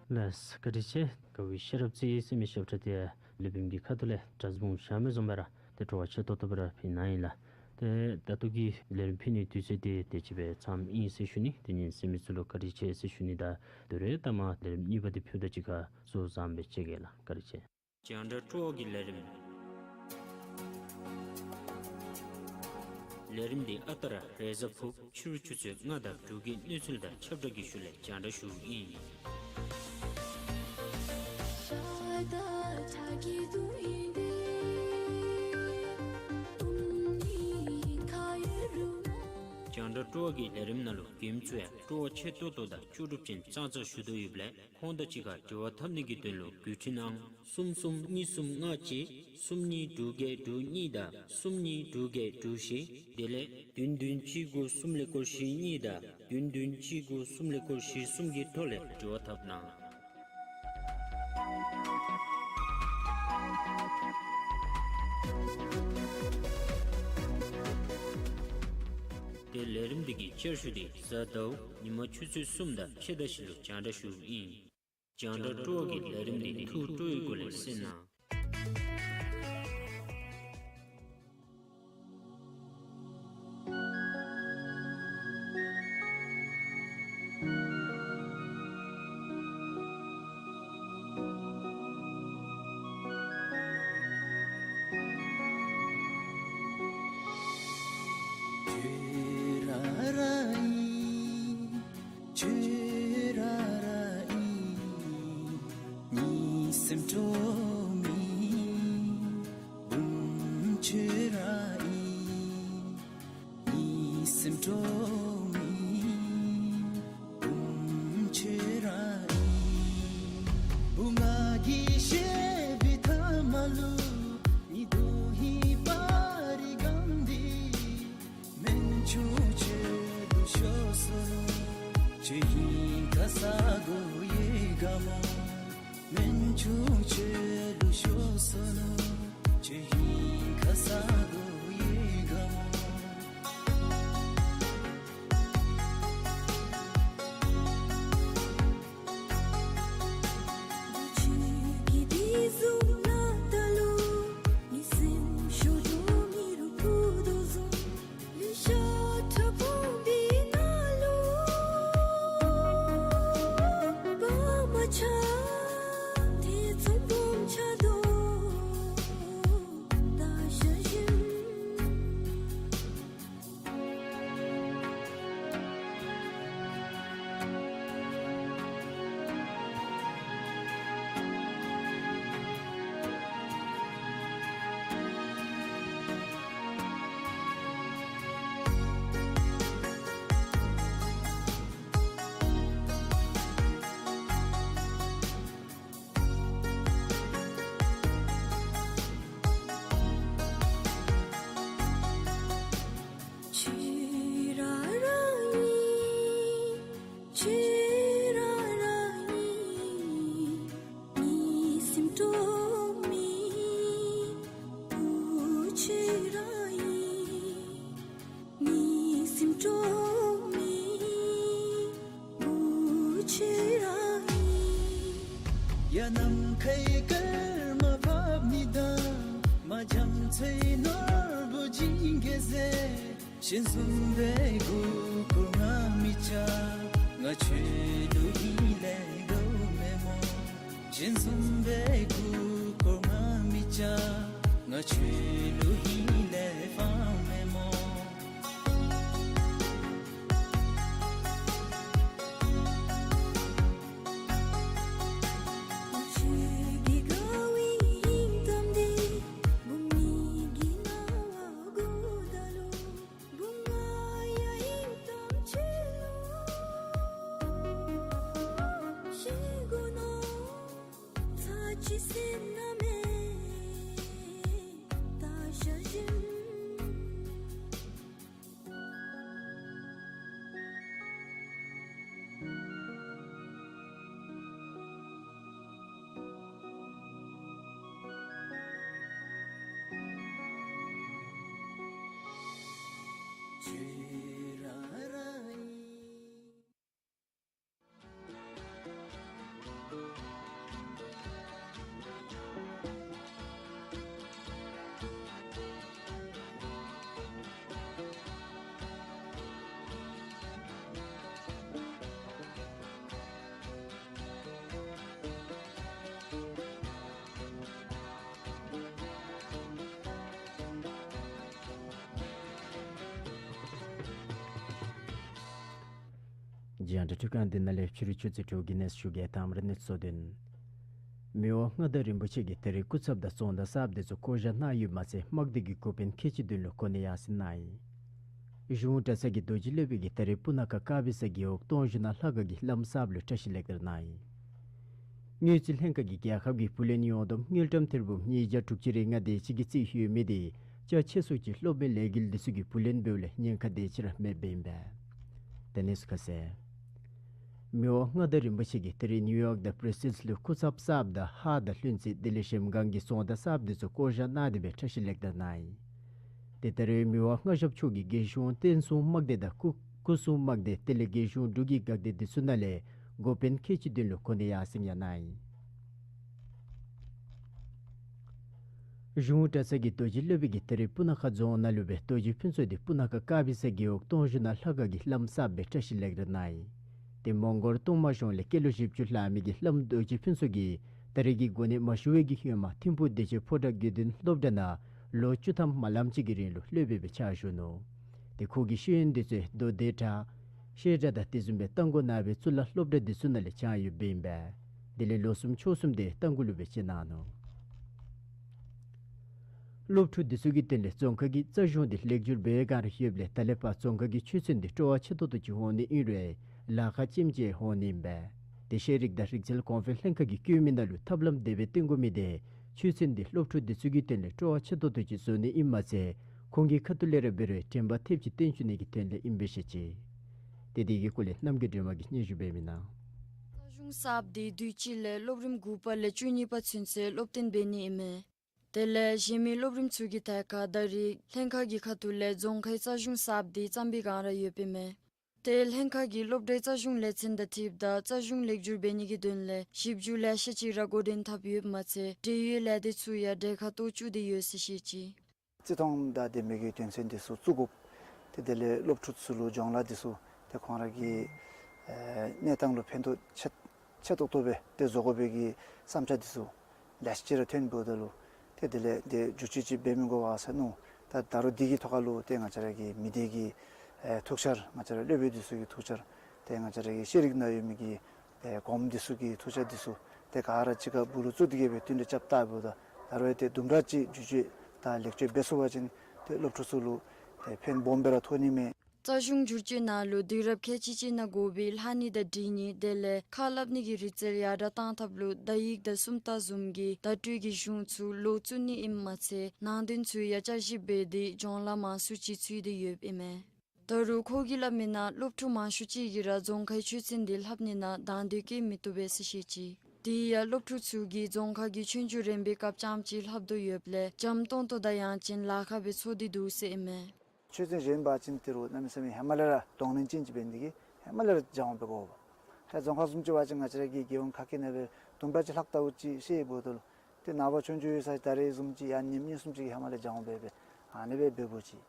ལགས་སོ། བཀའ་དྲིན་ཆེ། དགའ་བའི་ཤེས་རབ་རྩེ་ཡི་གསན་མི་ཞབས་ཁྲ་དེ་ལས་བྱེདཔ་གི་ཁ་ཐུག་ལས་དྲག་ཟུང་ཞུ་མི་བཟུམ་སྦེ་ར་ཏེ་སྤྲོ་བ་ཆེ་ཏོག་ཏོ་སྦེ་ར་ཕུལ་གནང་ཡི་ལགས། ཏེ་ད་ལྟོ་གི་ལས་རིམ་ཕུལ་ནིའི་དུས་ཚོད་དེ་དེ་ཅིག་སྦེ་མཚམས་ཨིན་ཟེར་ཞུ་ནི། དེ་ནི་གསན་མི་ཚུ་ལུ་བཀའ་དྲིན་ཆེ་ཟེར་ཞུ་ནི་དང་དེ་རེ་ཐ་མ་ལས་རིམ་གཉིས་པ་དེ་ཕུལཝ་ད་གཅིག་ཁར་གཙོ་བཟུམ་སྦེ་མཇལ་གེ་ལགས། བཀའ་དྲིན་ཆེ། རྒྱང་བསྒྲགས་སྤྲོ་བ་གི་ལས་རིམ། ལས་རིམ་འདི་ཨ་རྟག་ར་རེས་གཟའ་ཕུར་བུ་ཕྱི་རུ་ཆུ་ཚོད་ལྔ་དང་དྲུག་གི་གནས་ཚུལ་དང་ཁྱབ་བསྒྲགས་ཀྱི་ཤུལ་ལས་རྒྱང་བསྒྲགས་ཞུཝ་ཨིན། རྒྱང་བསྒྲགས་སྤྲོ་བ་གི་ལས་རིམ་ནང་ལུ་མགྱོནམ་ཚུ་ཡང་སྤྲོ་བ་ཆེ་ཏོག་ཏོ་དང་ལྕོགས་གྲུབ་ཅན་ཙང་ཙང་ཞུ་དོ་ཡོདཔ་ལས་ཁོང་དང་གཅིག་ཁར་འབྲེལ་བ་འཐབ་ནི་གི་དོན་ལུ་བརྒྱུད་འཕྲིན་ཨང་གསུམ་གསུམ་གཉིས་གསུམ་ལྔ་གཅིག་གསུམ་གཉིས་དྲུག་བརྒྱད་དྲུག་གཉིས་དང་གསུམ་གཉིས་དྲུག་བརྒྱད་དྲུག་བཞི་དེ་ལས་བདུན་བདུན་གཅིག་དགུ་གསུམ་ཀླད་ཀོར་བཞི་གཉིས་དང་བདུན་བདུན་གཅིག་དགུ་གསུམ་ཀླད་ཀོར་བཞི་གསུམ་གྱི་ཐོག་ལས་འབྲེལ་བ་འཐབ་གནང་། ཏེ་ལས་རིམ་འདི་གི་བསྐྱར་ཞུ་འདི་གཟའ་ཟླཝ་ཉིན་མ་ཆུ་ཚོད་གསུམ་དང་ཕྱེད་དང་བཞི་ལུ་རྒྱང་བསྒྲགས་ཞུཝ་ཨིན། རྒྱང་བསྒྲགས་སྤྲོ་བ་གི་ལས་རིམ་འདི་ཐུགས་སྤྲོ་བའི་སྒོ་ལས་གསན་གནང་། ཁྱོད་ར་ར་ཨིན། ཁྱོད་ར་ར་ཨིན། གཉིས་སེམས་སྤྲོ་མི་བུམོ་ཁྱོད་ར་ཨིན། གཉིས་སེམས་སྤྲོ་མི་བུམོ་ཁྱོད་ར་ཨིན། བུ་ང་གིས་བཤད་པའི་ཐ་མ་ལུ་ཉི་དུ་ཧིང་པ་རི་གམ་འདི་སྨན་ཆུང་ཁྱོད་ལུ་ཤོར་སོ་ནུག། ཁྱོད་ཧིང་ཁར་ས་གོ་ཡོད་ག་མོ། སྨན་ཆུང་ཁྱོད་ལུ་ཤོར་སོ་ནུག། ཁྱོད་ཧིང་ཁར་ས་གོ་ཡོད་ག་མོ། ཁྱོད་ར་ར་ཨིན། ཁྱོད་ར་ར་ཨིན། གཉིས་སེམས་སྤྲོ་མི་བུ་ཁྱོད་ར་ཨིན། གཉིས་སེམས་སྤྲོ་མི་བུ་ཁྱོད་ར་ཨིན། ཡ་ནམ་མཁའི་སྐར་མ་བབས་ནི་དང་མ་འཇམ་ཚེ་ནོར་བུ་སྦྱིན་གེ་ཟེར། གཞན་བཟུམ་སྦེ་མགུ་སྐོར་ང་མི་བྱ། ང་ཁྱོད་ལུ་ཧིང་ལས་དགའཝ་མེན་མོ། གཞན་བཟུམ་སྦེ་མགུ་སྐོར་ང་མི་བྱ། ང་ཁྱོད་ལུ་ཧིང་ལས་ཕངས་མེན་མོ། རྒྱང་བསྒྲགས་འཕྲུལ་ཁང་འདི་ནང་ལས་ཕྱི་རུ་ཆུ་ཚོད་དྲུག་གི་གནས་ཚུལ་ཞུ་གེ། དང་པ་ར་གནས་ཚུལ་གཙོ་དོན། མི་དབང་མངའ་བདག་རིན་པོ་ཆེ་གིས་ད་རེས་སྐུ་ཚབ་དང་རྫོང་དང་གསརཔ་འདི་ཚུ་བསྐོ་བཞག་གནང་ཡོདཔ་མ་ཚད་དམག་སྡེ་གི་འགོ་དཔོན་ཁལ་གཅིག་བདུན་ལུ་གོ་གནས་ཡར་སེང་གནང་ཡི། གཞུང་གྲྭ་ཚང་གི་རྡོ་རྗེ་སློབ་དཔོན་གྱིས་ད་རེས་སྤུ་ན་ཁ་དཀར་སྦིས་ས་རྒེད་འོག་སྟོང་བཞི་ནང་ལྷ་ཁང་གི་བླམ་གསརཔ་ལུ་བཀྲིས་ལེགས་དར་གནང་ཡི། དངུལ་རྩིས་ལྷན་ཁག་གིས་རྒྱལ་ཁབ་ཀྱི་བུ་ལོན་ཡོངས་བསྡོམས་དངུལ་ཀྲམ་ཐེར་འབུམ་ཉིས་བརྒྱ་དྲུག་ཅུ་རེ་ལྔ་དེ་ཅིག་གི་རྩིས་ལྷོད་མི་དེ་རྒྱ་ཆེ་སུ་ཅིག་སློབ་མའི་ལས་འགུལ་འདི་ཚུ་གི་བུ་ལོན་འབདཝ་ལས་ཉེན་ཁ་དེ་ཅིག་ར་མེདཔ་ཨིན་པས། ཏེ་གནས་ཚུལ་ཁ་གསལ། མི་དབང་མངའ་བདག་རིན་པོ་ཆེ་གིས་ད་རེས་ནིའུ་ཡོག་དང་བར་སེལསི་ལུ་སྐུ་ཚབ་གསརཔ་དང་ཧཱ་དང་ལྷུན་རྩེ་དེ་ལས་གཞལམ་སྒང་གི་རྫོང་དང་གསརཔ་འདི་ཚུ་བསྐོ་བཞག་གནང་སྟེ་སྦེ་བཀྲིས་ལེགས་དར་གནང་ཡི། ཏེ་ད་རེས་མི་དབང་མངའ་ཞབས་མཆོག་གིས་རྒྱལ་གཞུང་བསྟན་སྲུང་དམག་སྡེ་དང་སྐུ་སྐུ་སྲུང་དམག་སྡེ་དེ་ལས་རྒྱལ་གཞུང་འབྲུག་གི་འགག་སྡེ་འདི་ཚུ་ནང་ལས་འགོ་དཔོན་ཁལ་གཅིག་བདུན་ལུ་གོ་གནས་ཡར་སེང་ཡང་གནང་ཡི། གཞུང་གྲྭ་ཚང་གི་རྡོ་རྗེ་སློབ་དཔོན་གྱིས་ད་རེས་སྤུ་ན་ཁ་རྫོང་ནང་ལུ་སྦེ་རྡོ་རྗེ་ཕུན་ཚོགས་འདི་སྤུ་ན་ཁ་དཀར་སྦིས་ས་རྒེད་འོག་སྟོང་བཞི་ནང་ལྷ་ཁང་གི་བླམ་གསརཔ་སྦེ་བཀྲིས་ལེགས་དར་གནང་ཡི། ཏེ་མོང་གོལ་ཏོང་མ་གཞུང་ལས་སྐྱེས་ལོ་བཞི་བཅུ་ལང་མི་གི་བླམ་རྡོ་རྗེ་ཕུན་ཚོགས་ཀྱིས་ད་རེས་ཀྱི་གོ་གནས་མ་ཞུ་བའི་གི་ཧེ་མ་ཐིམ་ཕུག་བདེ་ཆེན་ཕོ་བྲང་དགེ་འདུན་སློབ་གྲྭ་ནང་ལོ་བཅུ་ཐམ་མ་ལངམ་ཅིག་གི་རིང་ལུ་སློབ་དཔོན་སྦེ་ཕྱག་ཞུ་ནུག། ཏེ་ཁོ་གི་ཤེས་ཡོན་འདི་ཚུ་མདོ་སྡེ་བྲག་བཤད་གྲྭ་དང་དེ་བཟུམ་སྦེ་རྟ་མགོ་ནང་སྦེ་གཙུག་ལག་སློབ་གྲྭ་འདི་ཚུ་ནང་ལས་སྦྱངས་ཡོདཔ་ཨིན་པས། དེ་ལས་ལོ་གསུམ་ཕྱོགས་གསུམ་དེ་རྟ་མགོ་ལུ་སྦེ་བྱོན་གནང་ནུག། སློབ་ཕྲུག་འདི་ཚུ་གི་དོན་ལས་རྫོང་ཁག་གི་རྩ་གཞུང་འདི་ལེགས་བསྒྱུར་འབད་བའི་བསྒང་ར་ཡོདཔ་ལས་ད་ལས་ཕར་རྫོང་ཁག་གི་ཆོས་ཚན་འདི་སྤྲོ་བ་ཆེ་ཏོག་ཏོ་ཅིག་འོང་ནི་ཨིན་རུང་ལཱ་ཁག་ལྕེམ་ཅིག་འོང་ནི་ཨིན་པས། ཏེ་ཤེས་རིག་དང་རིག་རྩལ་གོང་འཕེལ་ལྷན་ཁག་གིས་བཀོད་མི་ནང་ལུ་ཐབས་ལམ་དེ་སྦེ་བཏོན་དགོ་མི་དེ་ཆོས་ཚན་འདི་སློབ་ཕྲུག་འདི་ཚུ་གི་དོན་ལས་སྤྲོ་བ་ཆེ་ཏོག་ཏོ་ཅིག་བཟོ་ནི་ཨིནམ་མ་ཚད་ཁོང་གི་ཁ་ཐུག་ལས་ར་འབད་རུང་དྲན་པ་ཐེབས་ཅིག་བཏོན་བཅུག་ནི་གི་དོན་ལས་ཨིན་པས་ཟེར་བཤད་ཅི། ཏེ་དེ་གི་སྐོར་ལས་རྣམ་རྒྱལ་སྒྲོལ་མ་གིས་སྙན་ཞུ་འབད་མི་གནང་། རྩ་གཞུང་གསརཔ་འདི་དུས་ཅི་ལས་སློབ་རིམ་དགུ་པ་ལས་བཅུ་གཉིས་པ་ཚུན་ཚོད་སློབ་སྟོན་འབད་ནི་ཨིན་མས། དེ་ལས་གཞན་མི་སློབ་རིམ་ཚུ་གི་ཐད་ཁར་ད་རེས་ལྷན་ཁག་གི་ཁ་ཐུག་ལས་རྫོང་ཁའི་རྩ་གཞུང་གསརཔ་འདི་བརྩམ་པའི་བསྒང་ར་ཡོདཔ་ཨིན་མས། ཏེ་ལྷན་ཁག་གིས་སློབ་གྲྭའི་རྩ་གཞུང་ལས་ཚན་དང་འཁྲིལཝ་ད་རྩ་གཞུང་ལེགས་བསྒྱུར་འབད་ནི་གི་དོན་ལས་ཞིབ་འཇུག་ལེ་ཤ་ཅིག་ར་འགོ་འདྲེན་འཐབ་ཡོདཔ་མ་ཚད་འབྲེལ་ཡོད་ལས་སྡེ་ཚུ་ཡང་གྲལ་ཁར་གཏོགས་བཅུག་སྟེ་ཡོད་ཟེར་བཤད་ཅི། བརྩི་མཐོང་དང་ལྡན་པའི་གི་དོན་ཚན་འདི་ཚུ་བཙུགས་དགོཔ། ཏེ་དེ་ལས་སློབ་ཕྲུག་ཚུ་ལུ་སྦྱོང་ལཱ་འདི་ཚུ་ཏེ་ཁོང་ར་གི་ཨེ་གནས་སྟངས་ལུ་ཕན་ཐོགས་ཆེ་ཆེ་ཏོག་ཏོ་སྦེ་ཏེ་བཟོ་དགོ་པའི་གི་བསམ་འཆར་འདི་ཚུ་ལེ་ཤ་ཅིག་ར་ཐོན་འབདཝ་ད་ལུ་ཏེ་དེ་ལས་ཏེ་བསྒྱུར་བཅོས་ཅིག་འབད་མི་དགོ་པས་ཟེར་མནོ། ད་ད་རུང་འདི་གི་ཐོག་ཁ་ལུ་ཏེ་ང་བཅས་ར་གི་མི་སྡེ་གི་ཨེ་ཐུགས་འཆར་ང་བཅས་ར་སློབ་དཔོན་འདི་ཚུ་གི་ཐུགས་འཆར་ཏེ་ང་བཅས་ར་གི་ཤེས་རིག་ནང་ཡོད་མི་གི་ཏེ་གོངམ་འདི་ཚུ་གི་ཐུགས་འཆར་འདི་ཚུ་ཏེ་ག་ར་གཅིག་ཁར་སྦུག་ལུ་བཙུགས་ཏེ་གི་སྦེ་བསྟུན་གྲོས་རྐྱབ་བལྟཝ་ད་ད་རུང་ཏེ་དུམ་གྲ་ཅིག་བསྒྱུར་བཅོས་དང་ལེགས་བཅོས་འབད་ཚུགས་པ་ཅིན་ཏེ་སློབ་ཕྲུག་ཚུ་ལུ་ཏེ་ཕན་སྦོམ་སྦེ་ར་ཐོགས་ནི་མས། རྩ་གཞུང་བསྒྱུར་བཅོས་ནང་ལུ་དུས་རབས་ཁལ་གཅིག་གཅིག་ནང་དགོ་པའི་ལྷག་ཉིལ་དང་སྒྲིག་ཉིལ་དེ་ལས་ཁ་སླབ་ནི་གི་རིག་རྩལ་ཡར་དྲག་གཏང་ཐབས་ལུ་བརྡ་ཡིག་དང་སུམ་རྟགས་བཟུམ་གྱི་བརྡ་སྤྲོད་ཀྱི་གཞུང་ཚུ་ལོག་བཙུགས་ནི་ཨིནམ་མ་ཚད་ནང་དོན་ཚུ་ཡང་བསྐྱར་ཞིབ་འབད་དེ་སྦྱོང་ལཱ་མང་སུ་ཅིག་ཚུད་དེ་ཡོདཔ་ཨིན་མས། ད་རུང་ཁོ་གིས་སླབ་མི་ནང་སློབ་ཕྲུག་མང་ཤོས་ཅིག་གིས་ར་རྫོང་ཁའི་ཆོས་ཚན་འདི་ལྷབ་ནི་ནང་དང་འདོད་བསྐྱེད་མི་བཏུབ་པས་ཟེར་བཤད་ཅི། དེ་ཡང་སློབ་ཕྲུག་ཚུ་གིས་རྫོང་ཁ་གི་ཆོས་རྒྱུགས་རན་པའི་སྐབས་རྐྱངམ་ཅིག་ལྷབ་དོ་ཡོདཔ་ལས་འཇམ་ཏོང་ཏོ་དང་ཡང་ཅིན་ལཱ་ཁག་སྦེ་ཚོར་ཏེ་འདུག་ཟེར་ཨིན་མས། ཆོས་ཚན་གཞན་འབད་བ་ཅིན་ཏེ་རུང་གནམ་མེད་ས་མེད་ཧེ་མ་ལས་ར་གདོང་ལེན་ཅན་ཅིག་འབད་ནི་དེ་གིས་ཧེ་མ་ལས་ར་སྦྱང་བ་འབད་དགོ་པས། ད་རྫོང་ཁ་བཟུམ་ཅིག་འབད་བ་ཅིན་ང་བཅས་ར་གི་རྒྱལ་ཡོངས་ཁ་སྐད་ནང་སྦེ་དུམ་གྲ་ཅིག་ལྷག་ལྟ་བུ་ཅིག་ཤེས་འབདཝ་ད་ལུ་ཏེ་ནངས་པ་ཆོས་རྒྱུགས་ཡོད་ས་ད་རེས་བཟུམ་ཅིག་ཡང་ཉིནམ་གཉིས་གསུམ་ཅིག་གི་ཧེ་མ་ལས་སྦྱང་བ་འབད་འབད་ཨ་ནི་སྦེ་འབདཝ་ཅིག།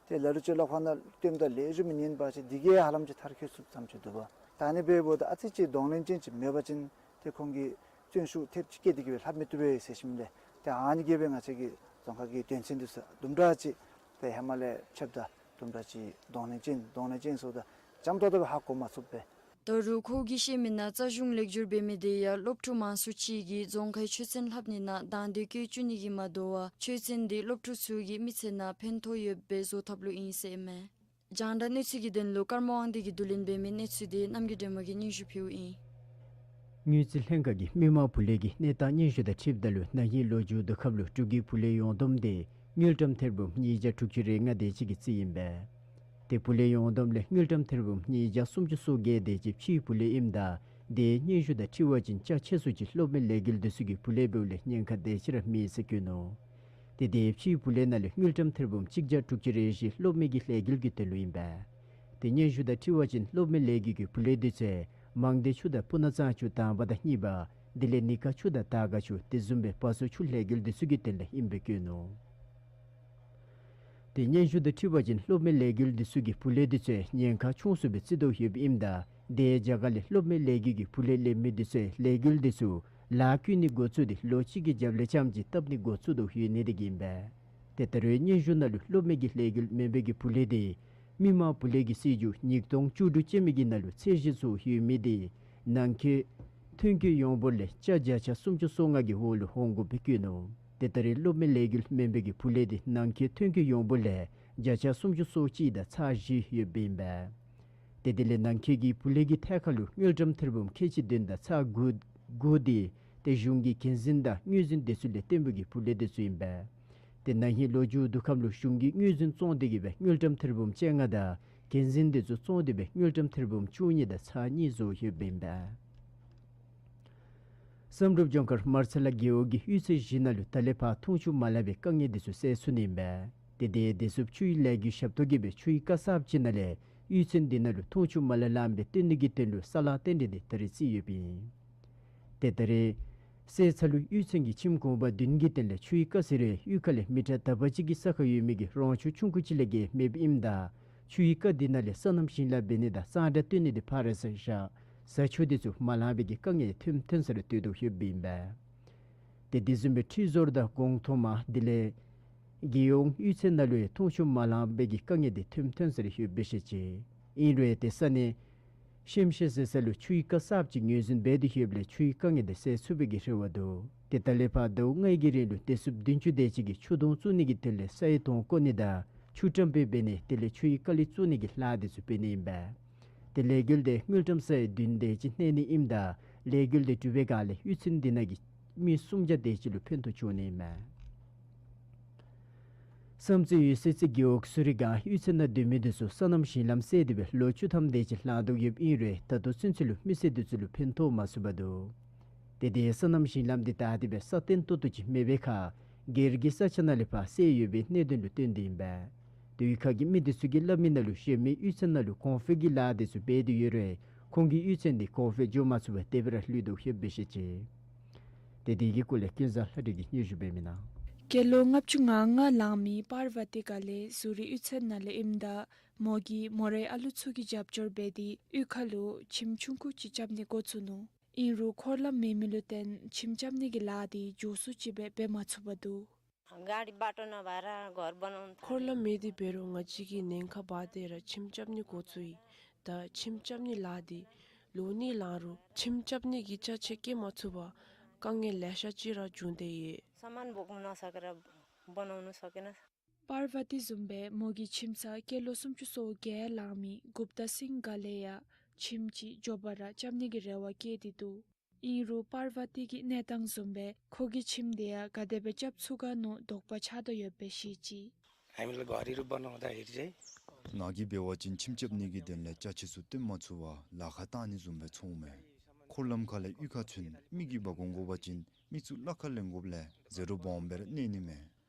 ཏེ་ལ་ལུ་ཅིག་ལོག་ཕར་ནང་བཏོནམ་ད་ལེགས་ཤོམ་ཉན་པ་ཅིན་དེ་གིས་ཧ་ལམ་ཅིག་མཐར་འཁྱོལ་ཚུགསཔ་ཙམ་ཅིག་འདུག་པ། ད་ཨ་ནི་འབདཝ་ད་ཨ་ཙི་ཅིག་གདོང་ལེན་ཅན་ཅིག་མེད་པ་ཅིན་ཏེ་ཁོང་གིས་བརྩོན་ཤུགས་ཐེབས་ཅིག་བསྐྱེད་དེ་གི་སྦེ་ལྷབ་མི་བཏུབ་པས་ཟེར་ཞིནམ་ལས་ཏེ་ཨ་ནི་གིས་སྦེ་ང་བཅས་ཀྱི་རྫོང་ཁ་གི་དོན་ཚན་འདི་ཚུ་དུམ་གྲ་ཅིག་ཏེ་ཧེ་མ་ལས་ཕྱདཔ་ད་དུམ་གྲ་ཅིག་གདོང་ལེན་ཅན་གདོང་ལེན་ཅན་ཟེརཝ་ད་འཇམ་ཏོང་ཏོ་སྦེ་ཧ་གོ་མ་ཚུགས་པས། ད་རུང་ཁོ་གིས་བཤད་མི་ནང་རྩ་གཞུང་ལེགས་བསྒྱུར་འབད་མི་དེ་ཡང་སློབ་ཕྲུག་མང་སུ་ཅིག་གིས་རྫོང་ཁའི་ཆོས་ཚན་ལྷབ་ནི་ནང་དང་འདོད་བསྐྱེད་བཅུག་ནི་གིས་མ་དོ་བར་ཆོས་ཚན་འདི་སློབ་ཕྲུག་ཚུ་གི་མི་ཚེ་ནང་ཕན་ཐོགས་ཡོདཔ་སྦེ་བཟོ་ཐབས་ལུ་ཨིན་ཟེར་ཨིན་མས། རྒྱང་བསྒྲགས་གནས་ཚུལ་གྱི་དོན་ལུ་ཀརྨ་དབང་འདུས་ཀྱིས་བསྡུ་ལེན་འབད་མི་གནས་ཚུལ་དེ་རྣམ་རྒྱལ་སྒྲོལ་མ་གིས་སྙན་ཞུ་ཕུལཝ་ཨིན། དངུལ་རྩིས་ལྷན་ཁག་གིས་མི་མང་བུ་ལོན་གྱི་གནས་སྟངས་སྙན་ཞུ་དང་འཁྲིལཝ་ད་ལུ་ན་ཧིང་ལོ་མཇུག་བསྡུ་སྐབས་ལུ་འབྲུག་གི་བུ་ལོན་ཡོངས་བསྡོམས་དེ་དངུལ་ཀྲམ་ཐེར་འབུམ་ཉིས་བརྒྱ་དྲུག་ཅུ་རེ་ལྔ་དེ་ཅིག་གི་རྩིས་ཨིན་པས། ཏེ་བུ་ལོན་ཡོངས་བསྡོམས་ལས་དངུལ་ཀྲམ་ཐེར་འབུམ་ཉིས་བརྒྱ་སུམ་ཅུ་སོ་བརྒྱད་དེ་ཅིག་ཕྱིའི་བུ་ལོན་ཨིནམ་ད་དེ་སྙན་ཞུ་དང་འཁྲིལ་བ་ཅིན་རྒྱ་ཆེ་སུ་ཅིག་སློབ་མའི་ལས་འགུལ་འདི་ཚུ་གི་བུ་ལོན་འབདཝ་ལས་ཉེན་ཁ་དེ་ཅིག་ར་མེད་ཟེར་བཀོད་ནུག། ཏེ་དེ་ཕྱིའི་བུ་ལོན་ནང་ལས་དངུལ་ཀྲམ་ཐེར་འབུམ་གཅིག་བརྒྱ་དྲུག་ཅུ་རེ་བཞི་སློབ་མའི་གི་ལས་འགུལ་གྱི་དོན་ལུ་ཨིན་པས། ཏེ་སྙན་ཞུ་དང་འཁྲིལ་བ་ཅིན་སློབ་མའི་ལས་འགུལ་གྱི་བུ་ལོན་འདི་ཚུ་མང་སྡེ་ཆུ་དང་སྤུ་ན་གཙང་ཆུ་དང་པ་དང་གཉིས་པ་དེ་ལས་ནི་ཀ་ཆུ་དང་དར་དཀར་ཆུ་དེ་བཟུམ་སྦེ་བ་སོ་ཆུ་ལས་འགུལ་འདི་ཚུ་གི་དོན་ལུ་ཨིནམ་སྦེ་བཀོད་ནུག། ཏེ་སྙན་ཞུ་དང་འཁྲིལ་བ་ཅིན་སློབ་མའི་ལས་འགུལ་འདི་ཚུ་གི་བུ་ལོན་འདི་ཚུ་ཉེན་ཁ་ཆུང་སུ་སྦེ་རྩིས་ཏོག་ཡོདཔ་ཨིནམ་ད་དེ་རྒྱ་གར་ལས་སློབ་མའི་ལས་འགུལ་གྱི་བུ་ལོན་ལེན་མི་འདི་ཚུ་ལས་འགུལ་འདི་ཚུ་ལཱ་བཀོད་ནི་འགོ་བཙུགས་ཏེ་ལོ་གཅིག་གི་རྒྱབ་ལས་རྐྱངམ་ཅིག་བཏབ་ནི་འགོ་བཙུགས་དོ་ཡོད་ནི་དེ་གིས་ཨིན་པས། ཏེ་ད་རུང་སྙན་ཞུ་ནང་ལུ་སློབ་མའི་གི་ལས་འགུལ་མེན་པའི་གི་བུ་ལོན་དེ་ མི་དམངས་བུ་ལས་ཀྱི་སྲིད་བྱུས་ཉིས་སྟོང་བཅུ་དྲུག་ཅན་མའི་གི་ནང་ལུ་ཚད་གཞི་བཟོ་ཡོད་མི་དེ་ནང་འཁོད་ཐོན་སྐྱེད་ཡོངས་འབོར་ལས་ཅ་བརྒྱ་ཆ་སུམ་ཅུ་སོ་ལྔ་གི་འོག་ལུ་འོང་དགོཔ་སྦེ་བཀོད་ནུག། ཏེ་ད་རེས་སློབ་མའི་ལས་འགུལ་མེན་པའི་གི་བུ་ལས་དེ་ནང་འཁོད་ཐོན་སྐྱེད་ཡོངས་འབོར་ལས་བརྒྱ་ཆ་སུམ་ཅུ་སོ་གཅིག་དང་ཚག་བཞི་ཡོདཔ་ཨིན་པས། ཏེ་དེ་ལས་ནང་འཁོད་ཀྱི་བུ་ལས་ཀྱི་ཐད་ཁར་ལུ་དངུལ་ཀྲམ་ཐེར་འབུམ་ཁལ་གཅིག་བདུན་དང་ཚག་དགུ་དགུ་དེ་ཏེ་གཞུང་གི་འགན་འཛིན་དང་དངུལ་འཛིན་དེ་ཚུ་ལས་བརྟེན་པའི་གི་བུ་ལས་དེ་ཚུ་ཨིན་པས། ཏེ་ན་ཧིང་ལོ་མཇུག་བསྡུ་ཁམས་ལུ་གཞུང་གིས་དངུལ་འཛིན་བཙོང་སྟེ་གི་སྦེ་དངུལ་ཀྲམ་ཐེར་འབུམ་བཅོ་ལྔ་དང་འགན་འཛིན་དེ་ཚུ་བཙོང་སྟེ་གི་སྦེ་དངུལ་ཀྲམ་ཐེར་འབུམ་བཅུ་གཉིས་དང་ཚག་གཉིས་བཟོ་ཡོདཔ་ཨིན་པས། བསམ་གྲུབ་ལྗོངས་མཁར་མར་ཚ་ལ་རྒེད་འོག་གི་གཡུས་ཚན་བཞི་ནང་ལུ་ད་ལས་ཕར་འཐུང་ཆུ་མ་ལང་པའི་དཀའ་ངལ་དེ་ཚུ་སེལ་ཚུགས་ནི་ཨིན་པས། ཏེ་དེ་བདེ་སྲུངཔ་ཆུའི་ལས་འགུལ་ཞབས་ཏོག་གིས་སྦེ་ཆུའི་ཀ་གསརཔ་ཅིག་ནང་ལས་གཡུས་ཚན་དེ་ནང་ལུ་འཐུང་ཆུ་མ་ལང་ལངམ་སྦེ་བཏོན་ནི་གི་དོན་ལུ་ས་ལཱ་རྟེན་འབྲེལ་དེ་ད་རེས་བརྩིས་ཡོདཔ་ཨིན། ཏེ་ད་རེས་སེལ་ཚ་ལུ་གཡུས་ཚན་གྱི་ཁྱིམ་གུང་པ་བདུན་གྱི་དོན་ལས་ཆུའི་ཀ་ཟེར་རུང་གཡུས་ཁ་ལས་མི་ཊར་དག་པ་ཅིག་གི་ས་ཁར་ཡོད་མི་གི་རོང་ཆུ་ཆུང་ཀུ་ཅིག་ལས་བརྒལ་མེདཔ་ཨིནམ་ད་ཆུའི་ཀ་དེ་ནང་ལས་སོ་ནམ་ཞིང་ལཱ་འབད་ནི་དང་གཙང་སྦྲ་བཏོན་ནི་དེ་ཕར་ར་བཞག་བཟའ་ཆུ་དེ་ཚུ་མ་ལང་པའི་གི་དཀའ་ངལ་ཐོན་ཐོན་སར་སྡོད་དོ་ཡོདཔ་ཨིན་པས། ཏེ་དེ་བཟུམ་སྦེ་ཁྲི་ཟུར་དང་གོང་ཐོག་མ་དེ་ལས་རྒྱལ་ཡོངས་གཡུས་ཚན་ནང་ལུ་ཡང་འཐུང་ཆུ་མ་ལང་པའི་གི་དཀའ་ངལ་དེ་ཐོན་ཐོན་སར་ཡོདཔ་སྦེ་བཤད་ཅི། ཨིན་རུང་ཏེ་ས་གནས་ཤེམ་ཤེ་ཟེར་ས་ལུ་ཆུའི་ཀ་གསརཔ་ཅིག་ངོས་འཛིན་འབད་དེ་ཡོདཔ་ལས་ཆུའི་དཀའ་ངལ་དེ་སེལ་ཚུགས་པའི་གི་རེ་བ་འདུག། ཏེ་ད་ལས་ཕར་ཟླཝ་ལྔའི་གི་རིང་ལུ་བདེ་སྲུངཔ་བདུན་ཅུ་དེ་ཅིག་གིས་ཆུ་དོང་བཙུགས་ནི་གི་དོན་ལས་སའི་དོང་བརྐོ་ནི་དང་ཆུ་བཀྲམ་སྤེལ་འབད་ནི་དེ་ལས་ཆུའི་ཀ་ལི་བཙུགས་ནི་གི་ལཱ་དེ་ཚུ་འབད་ནི་ཨིན་པས། ཏེ་ལས་འགུལ་དེ་དངུལ་ཀྲམ་ས་ཡ་བདུན་དེ་ཅིག་གནས་ནི་ཨིནམ་ད་ལས་འགུལ་དེ་གྲུབ་པའི་སྒང་ལས་གཡུས་ཚན་དེ་ནང་གི་མི་སུམ་བརྒྱ་དེ་ཅིག་ལུ་ཕན་ཐོགས་བྱུང་ནི་ཨིན་མས། བསམ་རྩེ་འོད་གསལ་རྩེ་རྒེད་འོག་ཟུ་རི་སྒང་གཡུས་ཚན་ནང་སྡོད་མི་དེ་ཚུ་སོ་ནམ་ཞིང་ལམ་བསལ་ཏེ་སྦེ་ལོ་བཅུ་ཐམ་དེ་ཅིག་ལང་དོ་ཡོདཔ་ཨིན་རུང་ད་ལྟོ་ཚུན་ཚོད་ལུ་མི་སེར་དེ་ཚུ་ལུ་ཕན་ཐོགས་མ་ཚུགས་པར་འདུག། ཏེ་དེ་སོ་ནམ་ཞིང་ལམ་དེ་ད་དེ་སྦེ་སྲ་བརྟན་ཏོག་ཏོ་ཅིག་མེད་པའི་ཁར་སྒེར་གྱི་ས་ཆ་ནང་ལས་ཕར་བསལ་ཡོད་པའི་གནད་དོན་ལུ་བརྟེན་ཏེ་ཨིན་པས། དེ་ཡུལ་ཁག་གི་མི་དེ་ཚུ་གིས་སླབ་མི་ནང་ལུ་གཞན་མི་གཡུས་ཚན་ནང་ལུ་གོང་འཕེལ་གྱི་ལཱ་དེ་ཚུ་འབད་དེ་ཡོད་རུང་ཁོང་གི་གཡུས་ཚན་དེ་གོང་འཕེལ་འགྱོ་མ་ཚུགས་པར་དེ་སྦེ་ར་ལུས་དོ་ཡོདཔ་སྦེ་བཤད་ཅི། ཏེ་དེ་གི་སྐོར་ལས་ཀུན་བཟང་ལྷ་སྒྲོན་གྱིས་སྙན་ཞུ་འབད་མི་ནང་། སྐྱེས་ལོ་ལྔ་བཅུ་ང་ལྔ་ལང་མི་པར་བ་ཏི་ག་ལེ་ཟུ་རི་གཡུས་ཚན་ནང་ལས་ཨིནམ་ད་མོ་གིས་མོ་རའི་ཨ་ལུ་ཚུ་གི་རྒྱབ་སྐྱོར་འབད་དེ་གཡུས་ཁ་ལུ་ཁྱིམ་ཆུང་ཀུ་ཅིག་རྐྱབ་ནི་འགོ་བཙུགས་ནུག། ཨིན་རུང་འཁོར་ལམ་མེད་མི་ལུ་བརྟེན་ཁྱིམ་རྐྱབ་ནི་གི་ལཱ་དེ་མགྱོགས་སུ་ཅིག་སྦེ་འབད་མ་ཚུགས་པར་འདུག། गाडी बाटो नभएर घर बनाउनु འཁོར་ལམ་མེད་དེ་འབད་རུང་ང་བཅས་ཀྱིས་ཉེན་ཁ་འབག་སྟེ་ར་ཁྱིམ་རྐྱབ་ནི་འགོ་བཙུགས་ཡི། ད་ཁྱིམ་རྐྱབ་ནི་ལཱ་འདི་ལོ་གཉིས་ལང་རུང་ཁྱིམ་རྐྱབ་ནི་གི་ཅ་ཆས་བསྐྱལ་མ་ཚུགས་པར་དཀའ་ངལ་ལེ་ཤ་ཅིག་ར་བྱུང་སྟེ་ཡོད། सामान बोक्न नसकेर बनाउनु सकेन। པར་བ་ཏི་བཟུམ་སྦེ་མོ་གི་ཁྱིམ་ཚང་སྐྱེས་ལོ་སུམ་ཅུ་སོ་བརྒྱད་ལང་མི་གུཔྟ་སིང་ག་ལེ་ཡང་ཁྱིམ་ཅིག་མགྱོགས་པ་ར་རྐྱབ་ནི་གི་རེ་བ་བསྐྱེད་དེ་འདུག། ཨིན་རུང་པར་བ་ཏི་གི་གནས་སྟངས་བཟུམ་སྦེ་ཁོ་གི་ཁྱིམ་དེ་ཡང་ག་དེ་སྦེ་རྐྱབ་ཚུགས་ག་མནོ་དོགས་པ་ཆགས་དོ་ཡོདཔ་སྦེ་བཤད་ཅི། हामीलाई घरहरू बनाउँदाखेरि चाहिँ ང་གིས་འབད་བ་ཅིན་ཁྱིམ་རྐྱབ་ནི་གི་དོན་ལས་ཅ་ཆས་ཚུ་བཏོན་མ་ཚུགས་པར་ལཱ་ཁག་བཏང་ནི་བཟུམ་སྦེ་མཐོངམ་མས། འཁོར་ལམ་ཁ་ལས་གཡུས་ཁར་ཚུན་མི་གིས་འབག་འོང་དགོ་པ་ཅིན་མི་ཚུ་གླ་ཁར་ལེན་དགོཔ་ལས་ཟད་འགྲོ་སྦོམ་སྦེ་ར་གནས་ནི་མས།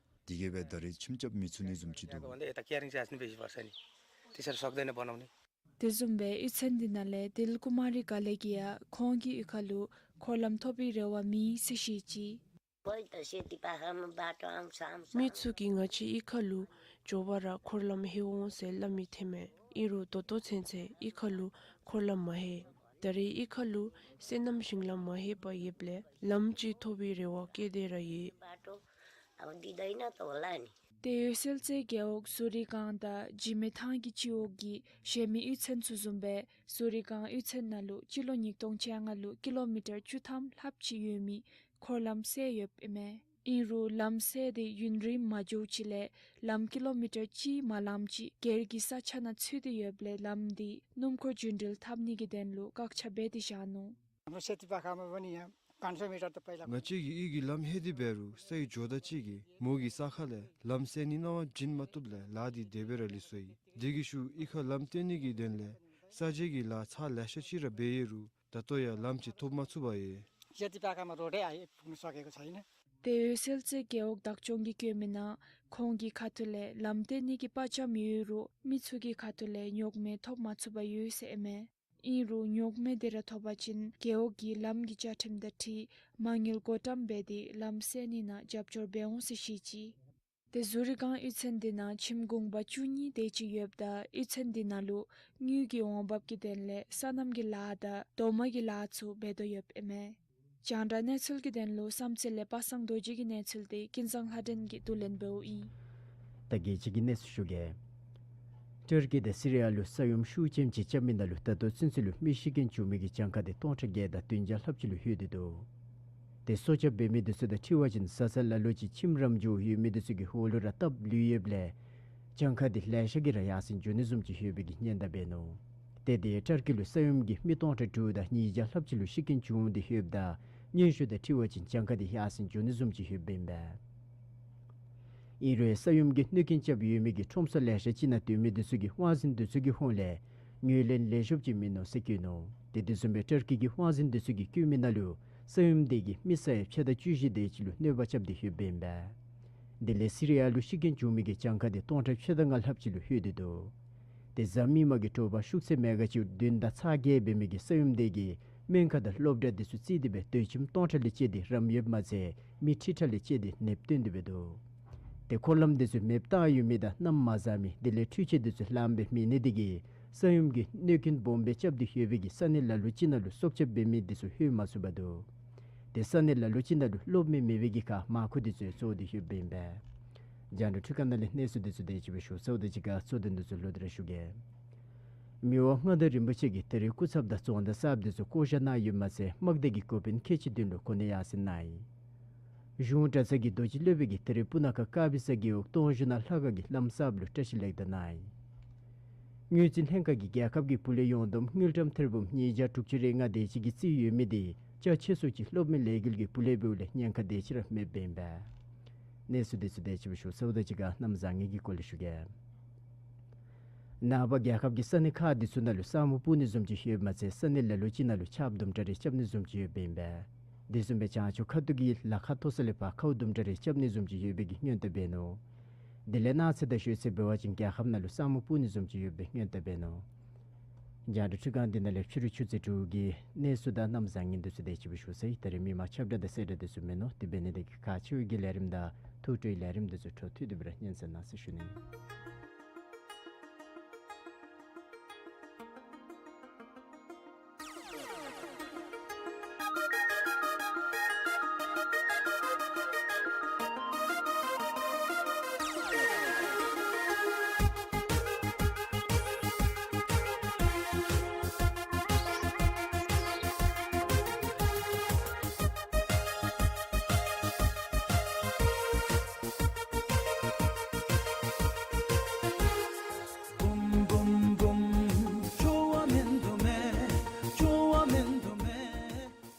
དེ་གིས་སྦེ་ད་རེས་ཁྱིམ་རྐྱབ་མི་ཚུགས་ནི་བཟུམ་ཅིག་འདུག། यता क्यारिङ चाहिँ बेसी पर्छ नि, त्यसरी सक्दैन बनाउने। དེ་བཟུམ་སྦེ་གཡུས་ཚན་འདི་ནང་ལས་དིལ་ཀུ་མ་རི་ག་ལེ་གིས་ཡང་ཁོང་གི་གཡུས་ཁ་ལུ་འཁོར་ལམ་ཐོབ་པའི་རེ་བ་མེད་ཟེར་བཤད་ཅི། कोही त सेती पाखामा बाटो आउँछ, आउँछ। མི་ཚུ་གིས་ང་བཅས་གཡུས་ཁ་ལུ་མགྱོགས་པ་ར་འཁོར་ལམ་ལྷོད་འོང་ཟེར་སླབ་མི་ཐོནམ་མས། ཨིན་རུང་ད་ལྟོ་ཚུན་ཚོད་གཡུས་ཁ་ལུ་འཁོར་ལམ་མ་ལྷོད། ད་རེས་གཡུས་ཁ་ལུ་སོ་ནམ་ཞིང་ལམ་མ་ལྷོད་པར་ཡོདཔ་ལས་ལམ་ཅིག་ཐོབ་པའི་རེ་བ་བསྐྱེད་དེ་ར་ཡོད། बाटो अब दिँदैन त होला नि। ཏེ་འོད་གསལ་རྩེ་རྒེད་འོག་ཟུ་རི་སྒང་དང་འཇིགས་མེད་ཐང་གི་སྤྱི་འོག་གི་གཞན་མི་གཡུས་ཚན་ཚུ་བཟུམ་སྦེ་ཟུ་རི་སྒང་གཡུས་ཚན་ནང་ལུ་སྤྱི་ལོ་ཉིས་སྟོང་བཅོ་ལྔ་ལུ་ཀི་ལོ་མི་ཊར་བཅུ་ཐམ་ལྷགཔ་ཅིག་ཡོད་མི་འཁོར་ལམ་བསལ་ཡོདཔ་ཨིན་མས། ཨིན་རུང་ལམ་བསལ་དེ་ཡུན་རིངམོ་མ་འགྱོཝ་ཅིག་ལས་ལམ་ཀི་ལོ་མི་ཊར་གཅིག་མ་ལངམ་ཅིག་སྒེར་གྱི་ས་ཆ་ནང་ཚུད་དེ་ཡོདཔ་ལས་ལམ་འདི་སྣུམ་འཁོར་རྒྱུན་འགྲུལ་འཐབ་ནི་གི་དོན་ལུ་བཀག་ཆ་འབད་དེ་བཞག་ནུག། हाम्रो सेती पाखामा पनि यहाँ पाँच सौ मिटर त पहिला ང་བཅས་ཀྱི་གཡུས་ཀྱི་ལམ་ལྷོད་དེ་འབད་རུང་སའི་ཇོ་བདག་ཅིག་གིས་མོ་གི་ས་ཁ་ལས་ལམ་བསལ་ནི་གནང་བ་བྱིན་མ་བཏུབ་ལས་ལཱ་འདི་དེ་སྦེ་ར་ལུས་སོ་ཡི། དེ་གི་ཤུལ་གཡུས་ཁར་ལམ་བཏོན་ནི་གི་དོན་ལས་ས་འཇལ་གྱི་ལཱ་ཚར་ལེ་ཤ་ཅིག་ར་འབད་ཡོད་རུང་ད་ལྟོ་ཡང་ལམ་ཅིག་ཐོབ་མ་ཚུགས་པར་ཡོད། सेती पाखामा रोडै आइपुग्न सकेको छैन। ཏེ་འོད་གསལ་རྩེ་རྒེད་འོག་བདག་སྐྱོང་གིས་བཀོད་མི་ནང་ཁོང་གི་ཁ་ཐུག་ལས་ལམ་བཏོན་ནི་གི་པར་ཅམ་ཡོད་རུང་མི་ཚུ་གི་ཁ་ཐུག་ལས་རྙོག་མེ་ཐོབ་མ་ཚུགས་པར་ཡོད་ཟེར་ཨིན་མས། ཨིན་རུང་རྙོག་མེ་དེ་ར་ཐོབ་པ་ཅིན་རྒེད་འོག་གི་ལམ་གྱི་བཅའ་ཁྲིམས་དང་འཁྲིལ་མ་དངུལ་བགོ་བཀྲམ་འབད་དེ་ལམ་བསལ་ནི་ནང་རྒྱབ་སྐྱོར་འབད་འོང་ཟེར་བཤད་ཅི། ཏེ་ཟུ་རི་སྒང་གཡུས་ཚན་འདི་ནང་ཁྱིམ་གུང་པ་བཅུ་གཉིས་དེ་ཅིག་ཡོདཔ་ད་གཡུས་ཚན་འདི་ནང་ལུ་དངུལ་གྱི་འོང་འབབ་ཀྱི་དོན་ལས་སོ་ནམ་གྱི་ལཱ་དང་དོ་མ་གི་ལཱ་ཚུ་འབད་དོ་ཡོདཔ་ཨིན་མས། རྒྱང་བསྒྲགས་གནས་ཚུལ་གྱི་དོན་ལུ་བསམ་རྩེ་ལས་པ་སངས་རྡོ་རྗེ་གི་གནས་ཚུལ་དེ་ཀུན་བཟང་ལྷ་སྒྲོན་གྱིས་བསྡུ་ལེན་འབདཝ་ཨིན། ད་རྒྱལ་སྤྱི་གི་གནས་ཚུལ་ཞུ་གེ། ཊར་ཀི་དང་སི་རི་ཡ་ལུ་ས་ཡོམ་ཤུགས་ཅན་ཅིག་རྐྱབ་མི་ནང་ལུ་ད་ལྟོ་ཚུན་ཚོད་ལུ་མི་ཤི་རྐྱེན་བྱུང་མི་གི་གྱངས་ཁ་དེ་སྟོང་ཕྲག་བརྒྱད་དང་བདུན་བརྒྱ་ལྷགཔ་ཅིག་ལུ་ལྷོད་དེ་འདུག། དེ་སྲོག་སྐྱབས་འབད་མི་དེ་ཚུ་དང་འཁྲིལ་བ་ཅིན་བཟའ་ཚང་ལ་ལུ་ཅིག་ཁྱིམ་རམ་འགྱོ་ཡོད་མི་དེ་ཚུ་གི་འོག་ལུ་ར་བཏབ་ལུས་ཡོདཔ་ལས་གྱངས་ཁ་དེ་ལེ་ཤ་གིས་ར་ཡར་སེང་འགྱོ་ནི་བཟུམ་ཅིག་ཡོད་པའི་གི་སྙན་དར་འབད་ནུག། དེ་དེ་ཊར་ཀི་ལུ་ས་ཡོམ་གྱིས་མི་སྟོང་ཕྲག་དྲུག་དང་ཉིས་བརྒྱ་ལྷགཔ་ཅིག་ལུ་ཤི་རྐྱེན་བྱུང་སྟེ་ཡོདཔ་ད་སྙན་ཞུ་དང་འཁྲིལ་བ་ཅིན་གྱངས་ཁ་དེ་ཡར་སེང་འགྱོ་ནི་བཟུམ་ཅིག་ཡོདཔ་ཨིན་པས། ཨིན་རུང་ས་ཡོམ་གྱིས་གནོད་རྐྱེན་རྐྱབ་ཡོད་མི་གི་ཁྲོམ་ས་ལེ་ཤ་ཅིག་ནང་སྡོད་མི་དེ་ཚུ་གི་དབང་འཛིན་དེ་ཚུ་གི་ཧོངས་ལས་ངོས་ལེན་ལེགས་ཤོམ་ཅིག་མིན་ནུག་ཟེར་བཀོད་ནུག། དེ་དེ་བཟུམ་སྦེ་ཊར་ཀི་གི་དབང་འཛིན་དེ་ཚུ་གིས་བཀོད་མི་ནང་ལུ་ས་ཡོམ་དེ་གིས་མི་ས་ཡ་ཕྱེད་དང་བཅུ་བཞི་དེ་ཅིག་ལུ་གནོད་པ་རྐྱབ་སྟེ་ཡོདཔ་ཨིན་པས། དེ་ལས་སི་རི་ཡ་ལུ་ཤི་རྐྱེན་བྱུང་མི་གི་གྱངས་ཁ་དེ་སྟོང་ཕྲག་ཕྱེད་དང་ལྔ་ལྷགཔ་ཅིག་ལུ་ལྷོད་དེ་འདུག། དེ་གཟའ་མིག་དམར་གྱི་དྲོ་པ་ཤུགས་ཚད་མེ་ག་ཅིག་བདུན་དང་ཚག་བརྒྱད་འབད་མི་གི་ས་ཡོམ་དེ་གིས་སྨན་ཁང་དང་སློབ་གྲྭ་དེ་ཚུ་རྩིས་ཏེ་སྦེ་སྡོད་ཁྱིམ་སྟོང་ཕྲག་ལས་བཅད་དེ་རམ་ཡོདཔ་མ་ཚད་མི་ཁྲི་ཕྲག་ལས་བཅད་དེ་ནདཔ་བཏོན་ཏེ་སྦེ་འདུག། དེ་འཁོར་ལམ་དེ་ཚུ་མེདཔ་བཏང་ཡོད་མི་དང་གནམ་མ་བཟའ་མི་དེ་ལས་འཕྲུལ་ཆས་དེ་ཚུ་ལངམ་སྦེ་མེད་ནི་དེ་གིས་ས་ཡོམ་གྱིས་གནོད་རྐྱེན་སྦོམ་སྦེ་རྐྱབ་སྟེ་ཡོད་པའི་གི་ས་གནས་ལ་ལུ་ཅིག་ནང་ལུ་སྲོག་སྐྱབས་འབད་མི་དེ་ཚུ་ལྷོད་མ་ཚུགས་པར་འདུག། དེ་ས་གནས་ལ་ལུ་ཅིག་ནང་ལུ་གློག་མེ་མེད་པའི་གི་ཁར་མར་ཁུ་དེ་ཚུ་བཙོ་སྟེ་ཡོདཔ་ཨིན་པས། རྒྱང་བསྒྲགས་འཕྲུལ་ཁང་ནང་ལས་གནས་ཚུལ་དེ་ཚུ་དེ་ཅིག་སྦེ་ཞུ་ཚརཝ་ད་གཅིག་ཁར་གཙོ་དོན་དེ་ཚུ་ལོག་སྟེ་ར་ཞུ་གེ། མི་དབང་མངའ་བདག་རིན་པོ་ཆེ་གིས་ད་རིས་སྐུ་ཚབ་དང་རྫོང་བདག་གསརཔ་དེ་ཚུ་བསྐོ་བཞག་གནང་ཡོདཔ་མ་ཚད་དམག་སྡེ་གི་འགོ་དཔོན་ཁལ་གཅིག་བདུན་ལུ་གོ་གནས་ཡར་སེང་གནང་ཡི། གཞུང་གྲྭ་ཚང་གི་རྡོ་རྗེ་སློབ་དཔོན་གྱིས་ད་རིས་སྤུ་ན་ཁ་དཀར་སྦིས་ས་རྒེད་འོག་སྟོང་བཞི་ནང་ལྷ་ཁང་གི་བླམ་གསརཔ་ལུ་བཀྲིས་ལེགས་དར་གནང་ཡི། དངུལ་རྩིས་ལྷན་ཁག་གིས་རྒྱལ་ཁབ་ཀྱི་བུ་ལོན་ཡོངས་བསྡོམས་དངུལ་ཀྲམ་ཐེར་འབུམ་ཉིས་བརྒྱ་དྲུག་ཅུ་རེ་ལྔ་དེ་ཅིག་གི་རྩིས་ཡོད་མི་དེ་ཅ་ཆས་སོགས་ཀྱི་སློབ་མའི་ལས་འགུལ་གྱི་བུ་ལོན་འབདཝ་ལས་ཉེན་ཁ་དེ་ཅིག་ར་མེདཔ་ཨིན་པས། གནས་ཚུལ་དེ་ཚུ་དེ་ཅིག་སྦེ་ཞུ་ཚརཝ་ད་གཅིག་ཁར་གནམ་བཟང་ངན་གྱི་སྐོར་ལས་ཞུ་གེ། ནངས་པ་རྒྱལ་ཁབ་ཀྱི་ས་གནས་ཁག་དེ་ཚུ་ནང་ལུ་ས་སྨུག་སྤུབ་ནི་བཟུམ་ཅིག་ཡོདཔ་མ་ཚད་ས་གནས་ལ་ལུ་ཅིག་ནང་ལུ་ཆརཔ་དུམ་གྲ་རེ་རྐྱབ་ནི་བཟུམ་ཅིག་ཡོདཔ་ཨིན་པས། དེ་བཟུམ་སྦེ་བྱང་ཕྱོགས་ཁ་ཐུག་གི་ལ་ཁ་མཐོ་ས་ལས་ཕར་ཁཝ་དུམ་གྲ་རེ་རྐྱབ་ནི་བཟུམ་ཅིག་ཡོད་པའི་གི་སྔོན་བརྡ་འབད་ནུག། དེ་ལས་གནངས་ཚེ་དང་ཤོག་ཚེ་འབད་བ་ཅིན་རྒྱལ་ཁབ་ནང་ལུ་ས་སྨུག་སྤུབ་ནི་བཟུམ་ཅིག་ཡོད་པའི་སྔོན་བརྡ་འབད་ནུག། རྒྱང་བསྒྲགས་འཕྲུལ་ཁང་འདི་ནང་ལས་ཕྱི་རུ་ཆུ་ཚོད་དྲུག་གི་གནས་ཚུལ་དང་གནམ་བཟང་ངན་དེ་ཚུ་དེ་ཅིག་སྦེ་ཞུ་ཚར་ཡི། ད་རིས་མི་མང་ཁྱབ་བསྒྲགས་དང་གསལ་བསྒྲགས་དེ་ཚུ་མིན་ནུག། དེ་འབད་ནི་དེ་གིས་ཁག་ཆེ་བའི་གི་ལས་རིམ་དང་ཐུགས་སྤྲོའི་ལས་རིམ་དེ་ཚུ་འཕྲོ་མཐུད་དེ་སྦེ་ར་སྙན་གསན་གནང་ཟེར་ཞུ་ནི། བུམ་བུམ་བུམ། ཅོ་བ་མེན་དོ་མེ། ཅོ་བ་མེན་དོ་མེ།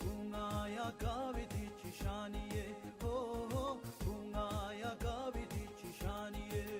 བུང་ང་ཡ་དགའ་བའི་དུས་ཅིག་ཤར་ནི་ཡེ། ཧོ་ཧོ། བུང་ང་ཡ་དགའ་བའི་དུས་ཅིག་ཤར་ནི་ཡེ།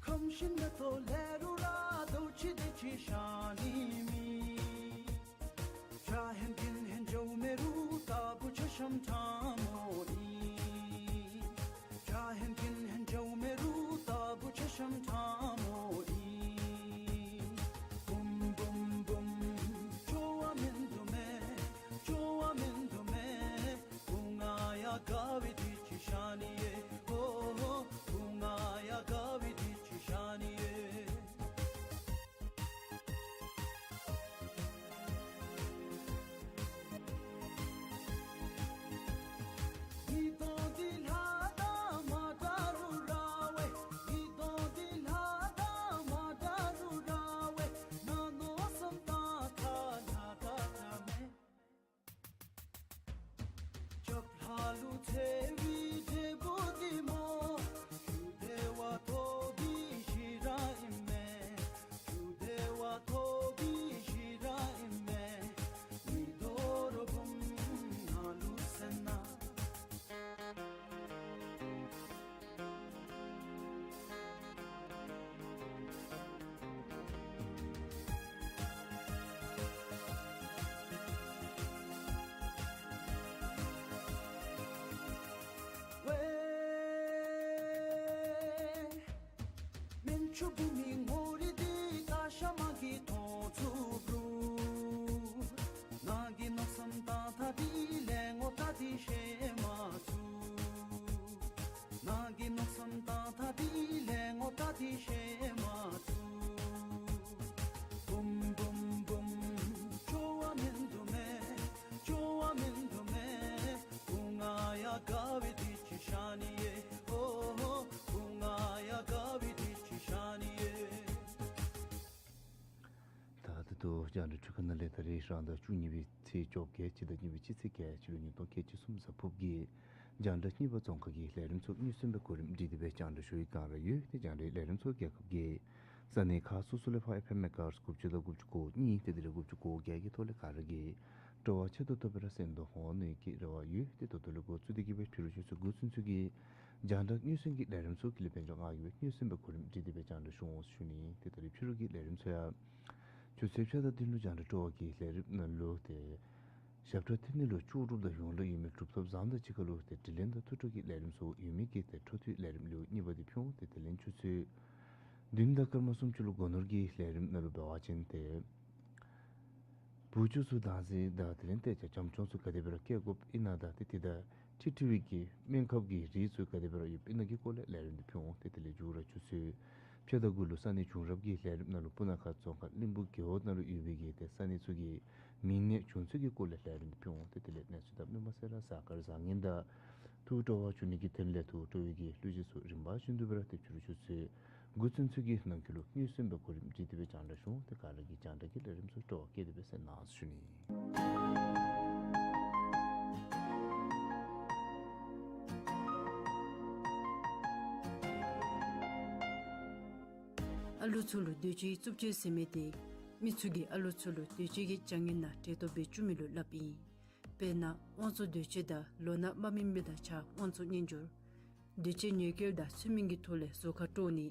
ཁམས་ཤིང་ན་ཐོ་ལེ་རུ་ར་དོ་ཅི་དེ་ཅི་ཤ་ནི་མི། ཇ་ཧེན་ཀིན་ཧེན་ཇོ་མེ་རུ་ཏ་བུ་ཆ་ཤམ་ཐ་མོ་ཨིན། ཇ་ཧེན་ཀིན་ཧེན་ཇོ་མེ་རུ་ཏ་བུ་ཆ་ཤམ་ཐ་མོ་ཨིན། བུམ་བུམ་བུམ། ཅོ་བ་མེན་དོ་མེ། ཅོ་བ་མེན་དོ་མེ། བུང་ང་ཡ་དགའ་བའི་དུས་ཅིག་ཤར་ནི་ཡེ། ཧོ་ཧོ། བུང་ང་ཡ་དགའ་བའི་དུས་ཅིག་ཤར་ནི་ཡེ། ཆུ་བུ་མི་ངོ་རི་འདི་ཀ་ཤ་མ་གི་མཐོང་ཚུགས་རུང་། ང་གི་མནོ་བསམ་ད་ཐ་འདི་ལས་ངོ་ད་འདི་ཤེས་མ་ཚུགས། ང་གི་མནོ་བསམ་ད་ཐ་འདི་ལས་ངོ་ད་འདི་ཤེས་མ་ཚུགས། བུམ་བུམ་བུམ། ཅོ་བ་མིན་འདུག་མེ། ཅོ་བ་མིན་འདུག་མེ། བུ་ང་ཡ་དགའ་བའི་དུས་ཅི་ཤ་ནི་ཡེ། ཨོ་ཧོ། བུ་ང་ཡ་དགའ་བའི་དུས་ཅི་ཤ་ནི་ཡེ། ད་ད་ལྟོ་རྒྱང་བསྒྲགས་འཕྲུལ་ཁང་ནང་ལས་ད་རེས་རང་ཟླ་བཅུ་གཉིས་པའི་ཚེས་བཅོ་བརྒྱད་སྤྱི་ཟླ་གཉིས་པའི་སྤྱི་ཚེས་བརྒྱད་ཕྱི་ལོ་ཉིས་སྟོང་ཁལ་གཅིག་གསུམ་གཟའ་ཕུར་བུ་གི་རྒྱང་བསྒྲགས་གཉིས་པ་རྫོང་ཁ་གི་ལས་རིམ་ཚུ་དངོས་སུ་སྦེ་གོ་རིམ་སྒྲིག་སྟེ་སྦེ་རྒྱང་བསྒྲགས་ཞུ་ཡི་ག་ར་ཡོད། ཏེ་རྒྱང་བསྒྲགས་ལས་རིམ་ཚུ་རྒྱལ་ཁབ་ཀྱི་ས་གནས་ཁག་སོ་སོ་ལས་ཕར་ཨེཕ་ཨེམ་མེ་གྷ་ཧར་ཊི་དགུ་བཅུ་དང་དགུ་བཅུ་གོ་གཉིས་ཏེ་དེ་ལས་དགུ་བཅུ་གོ་བརྒྱད་ཀྱི་ཐོག་ལས་ག་ར་གིས་སྤྲོ་བ་ཆེ་ཏོག་ཏོ་སྦེ་ར་གསན་དོ་འོང་ནི་གི་རེ་བ་ཡོད། ཏེ་ད་ལྟོ་ལས་འགོ་བཙུགས་ཏེ་གི་སྦེ་ཕྱི་རུ་ཆུ་ཚོད་དགུ་ཚུན་ཚོད་ཀྱི་རྒྱང་བསྒྲགས་དངོས་སུ་གི་ལས་རིམ་ཚུ་གི་ལས་དཔོན་ལྕོགས་ང་གིས་སྦེ་དངོས་སུ་སྦེ་གོ་རིམ་སྒྲིག་སྟེ་སྦེ་རྒྱང་བསྒྲགས་ཞུ་འོང་ཞུ་ནི། ཏེ་ད་རེས་ཕྱི་རུ་གི་ལས་རིམ་ཚུ་ཡང་ཆུ་ཚོད་ཕྱེད་དང་བདུན་ལུ་རྒྱང་བསྒྲགས་སྤྲོ་བ་གི་ལས་རིམ་ནང་ལུ་ཏེ་ཞབས་ཁྲ་འཐེན་ནི་ལུ་ལྕོགས་གྲུབ་དང་ཡོངས་ལུ་ཡོད་མི་གྲུབ་ཐོབ་བཟང་དང་གཅིག་ཁར་ལུ་ཏེ་དྲི་ལན་དང་ཐུགས་སྤྲོ་གི་ལས་རིམ་ཚུ་ཡོད་མི་གི་ཏེ་འཕྲོ་མཐུད་ལས་རིམ་ལེའུ་གཉིས་པ་འདི་ཕུལ་འོང་། ཏེ་དེ་ལས་ཆུ་ཚོད་བདུན་དང་སྐར་མ་སུམ་ཅུ་ལུ་སྒོ་ནོར་གྱི་ལས་རིམ་ནང་ལུ་འབད་བ་ཅིན་ཏེ་བུ་བཅུད་ཚུ་དྭངས་ཟིང་དང་དེ་ལས་ཏེ་ཇ་བྱམས་སྐྱོང་ཚུ་ག་དེ་སྦེ་ར་བསྐྱལ་དགོཔ་ཨིན་ན་དང་ཏེ་དེ་དང་འཁྲིལ་འཁྲིལ་བའི་གི་སྨན་ཁབ་ཀྱི་རིགས་ཚུ་ག་དེ་སྦེ་ར་ཡོདཔ་ཨིན་ན་གི་སྐོར་ལས་ལས་རིམ་འདི་ཕུལ་འོང་། ཏེ་དེ་ལས་མཇུག་ར་ཆུ་ཚོད་ཕྱེད་དང་དགུ་ལུ་ས་གནས་བྱུང་རབས་ཀྱི་ལས་རིམ་ནང་ལུ་སྤུ་ན་ཁ་རྫོང་ཁག་གླིང་བུ་རྒེད་འོག་ནང་ལུ་ཡོད་པའི་གི་ཏེ་ས་གནས་ཚུ་གི་མིང་གནས་བྱུང་ཚུལ་གྱི་སྐོར་ལས་ལས་རིམ་འདི་ཕུལ་འོང་། ཏེ་དེ་ལས་གནས་ཚུལ་དང་སྨོན་མ་ཟེར་ར་གཟའ་སྐར་བཟང་ངན་དང་ཐུགས་སྤྲོ་བ་བྱུང་ནི་གི་དོན་ལས་ཐུགས་སྤྲོ་བའི་གི་གླུ་གཞས་ཚུ་རིམ་པ་བཞིན་དུ་སྦེ་ར་ཏེ་ཕྱི་རུ་ཆུ་ཚོད་དགུ་ཚུན་ཚོད་ཀྱི་ནང་འཁོད་ལུ་དངོས་སུ་སྦེ་གོ་རིམ་སྒྲིག་སྟེ་སྦེ་རྒྱང་བསྒྲགས་ཞུ་འོང་། ཏེ་ག་ར་གིས་རྒྱང་བསྒྲགས་ཀྱི་ལས་རིམ་ཚུ་སྤྲོ་བ་བསྐྱེད་དེ་སྦེ་གསན་གནང་ཞུ་ནི། ཨ་ལུ་ཚུ་ལུ་འདོད་སྤྱོད་ཀྱི་རྩུབ་སྤྱོད་ཟེར་མི་འདི་མི་ཚུ་གིས་ཨ་ལུ་ཚུ་ལུ་འདོད་སྤྱོད་ཀྱི་བྱ་ངན་ནང་བཀྲེས་ལྟོགས་འབད་བཅུག་མི་ལུ་སླབ་ཨིན། དཔེར་ན་དབང་བཙོང་འདོད་སྤྱོད་དང་ལོ་ན་མ་སྨིན་མི་དང་གཅིག་ཁར་དབང་བཙོང་གཉེན་སྦྱོར། འདོད་སྤྱོད་ཉེས་སྐྱོན་དང་ཚུལ་མིན་གྱི་ཐོག་ལས་གཟུགས་ཁར་དཀྲོག་ནི།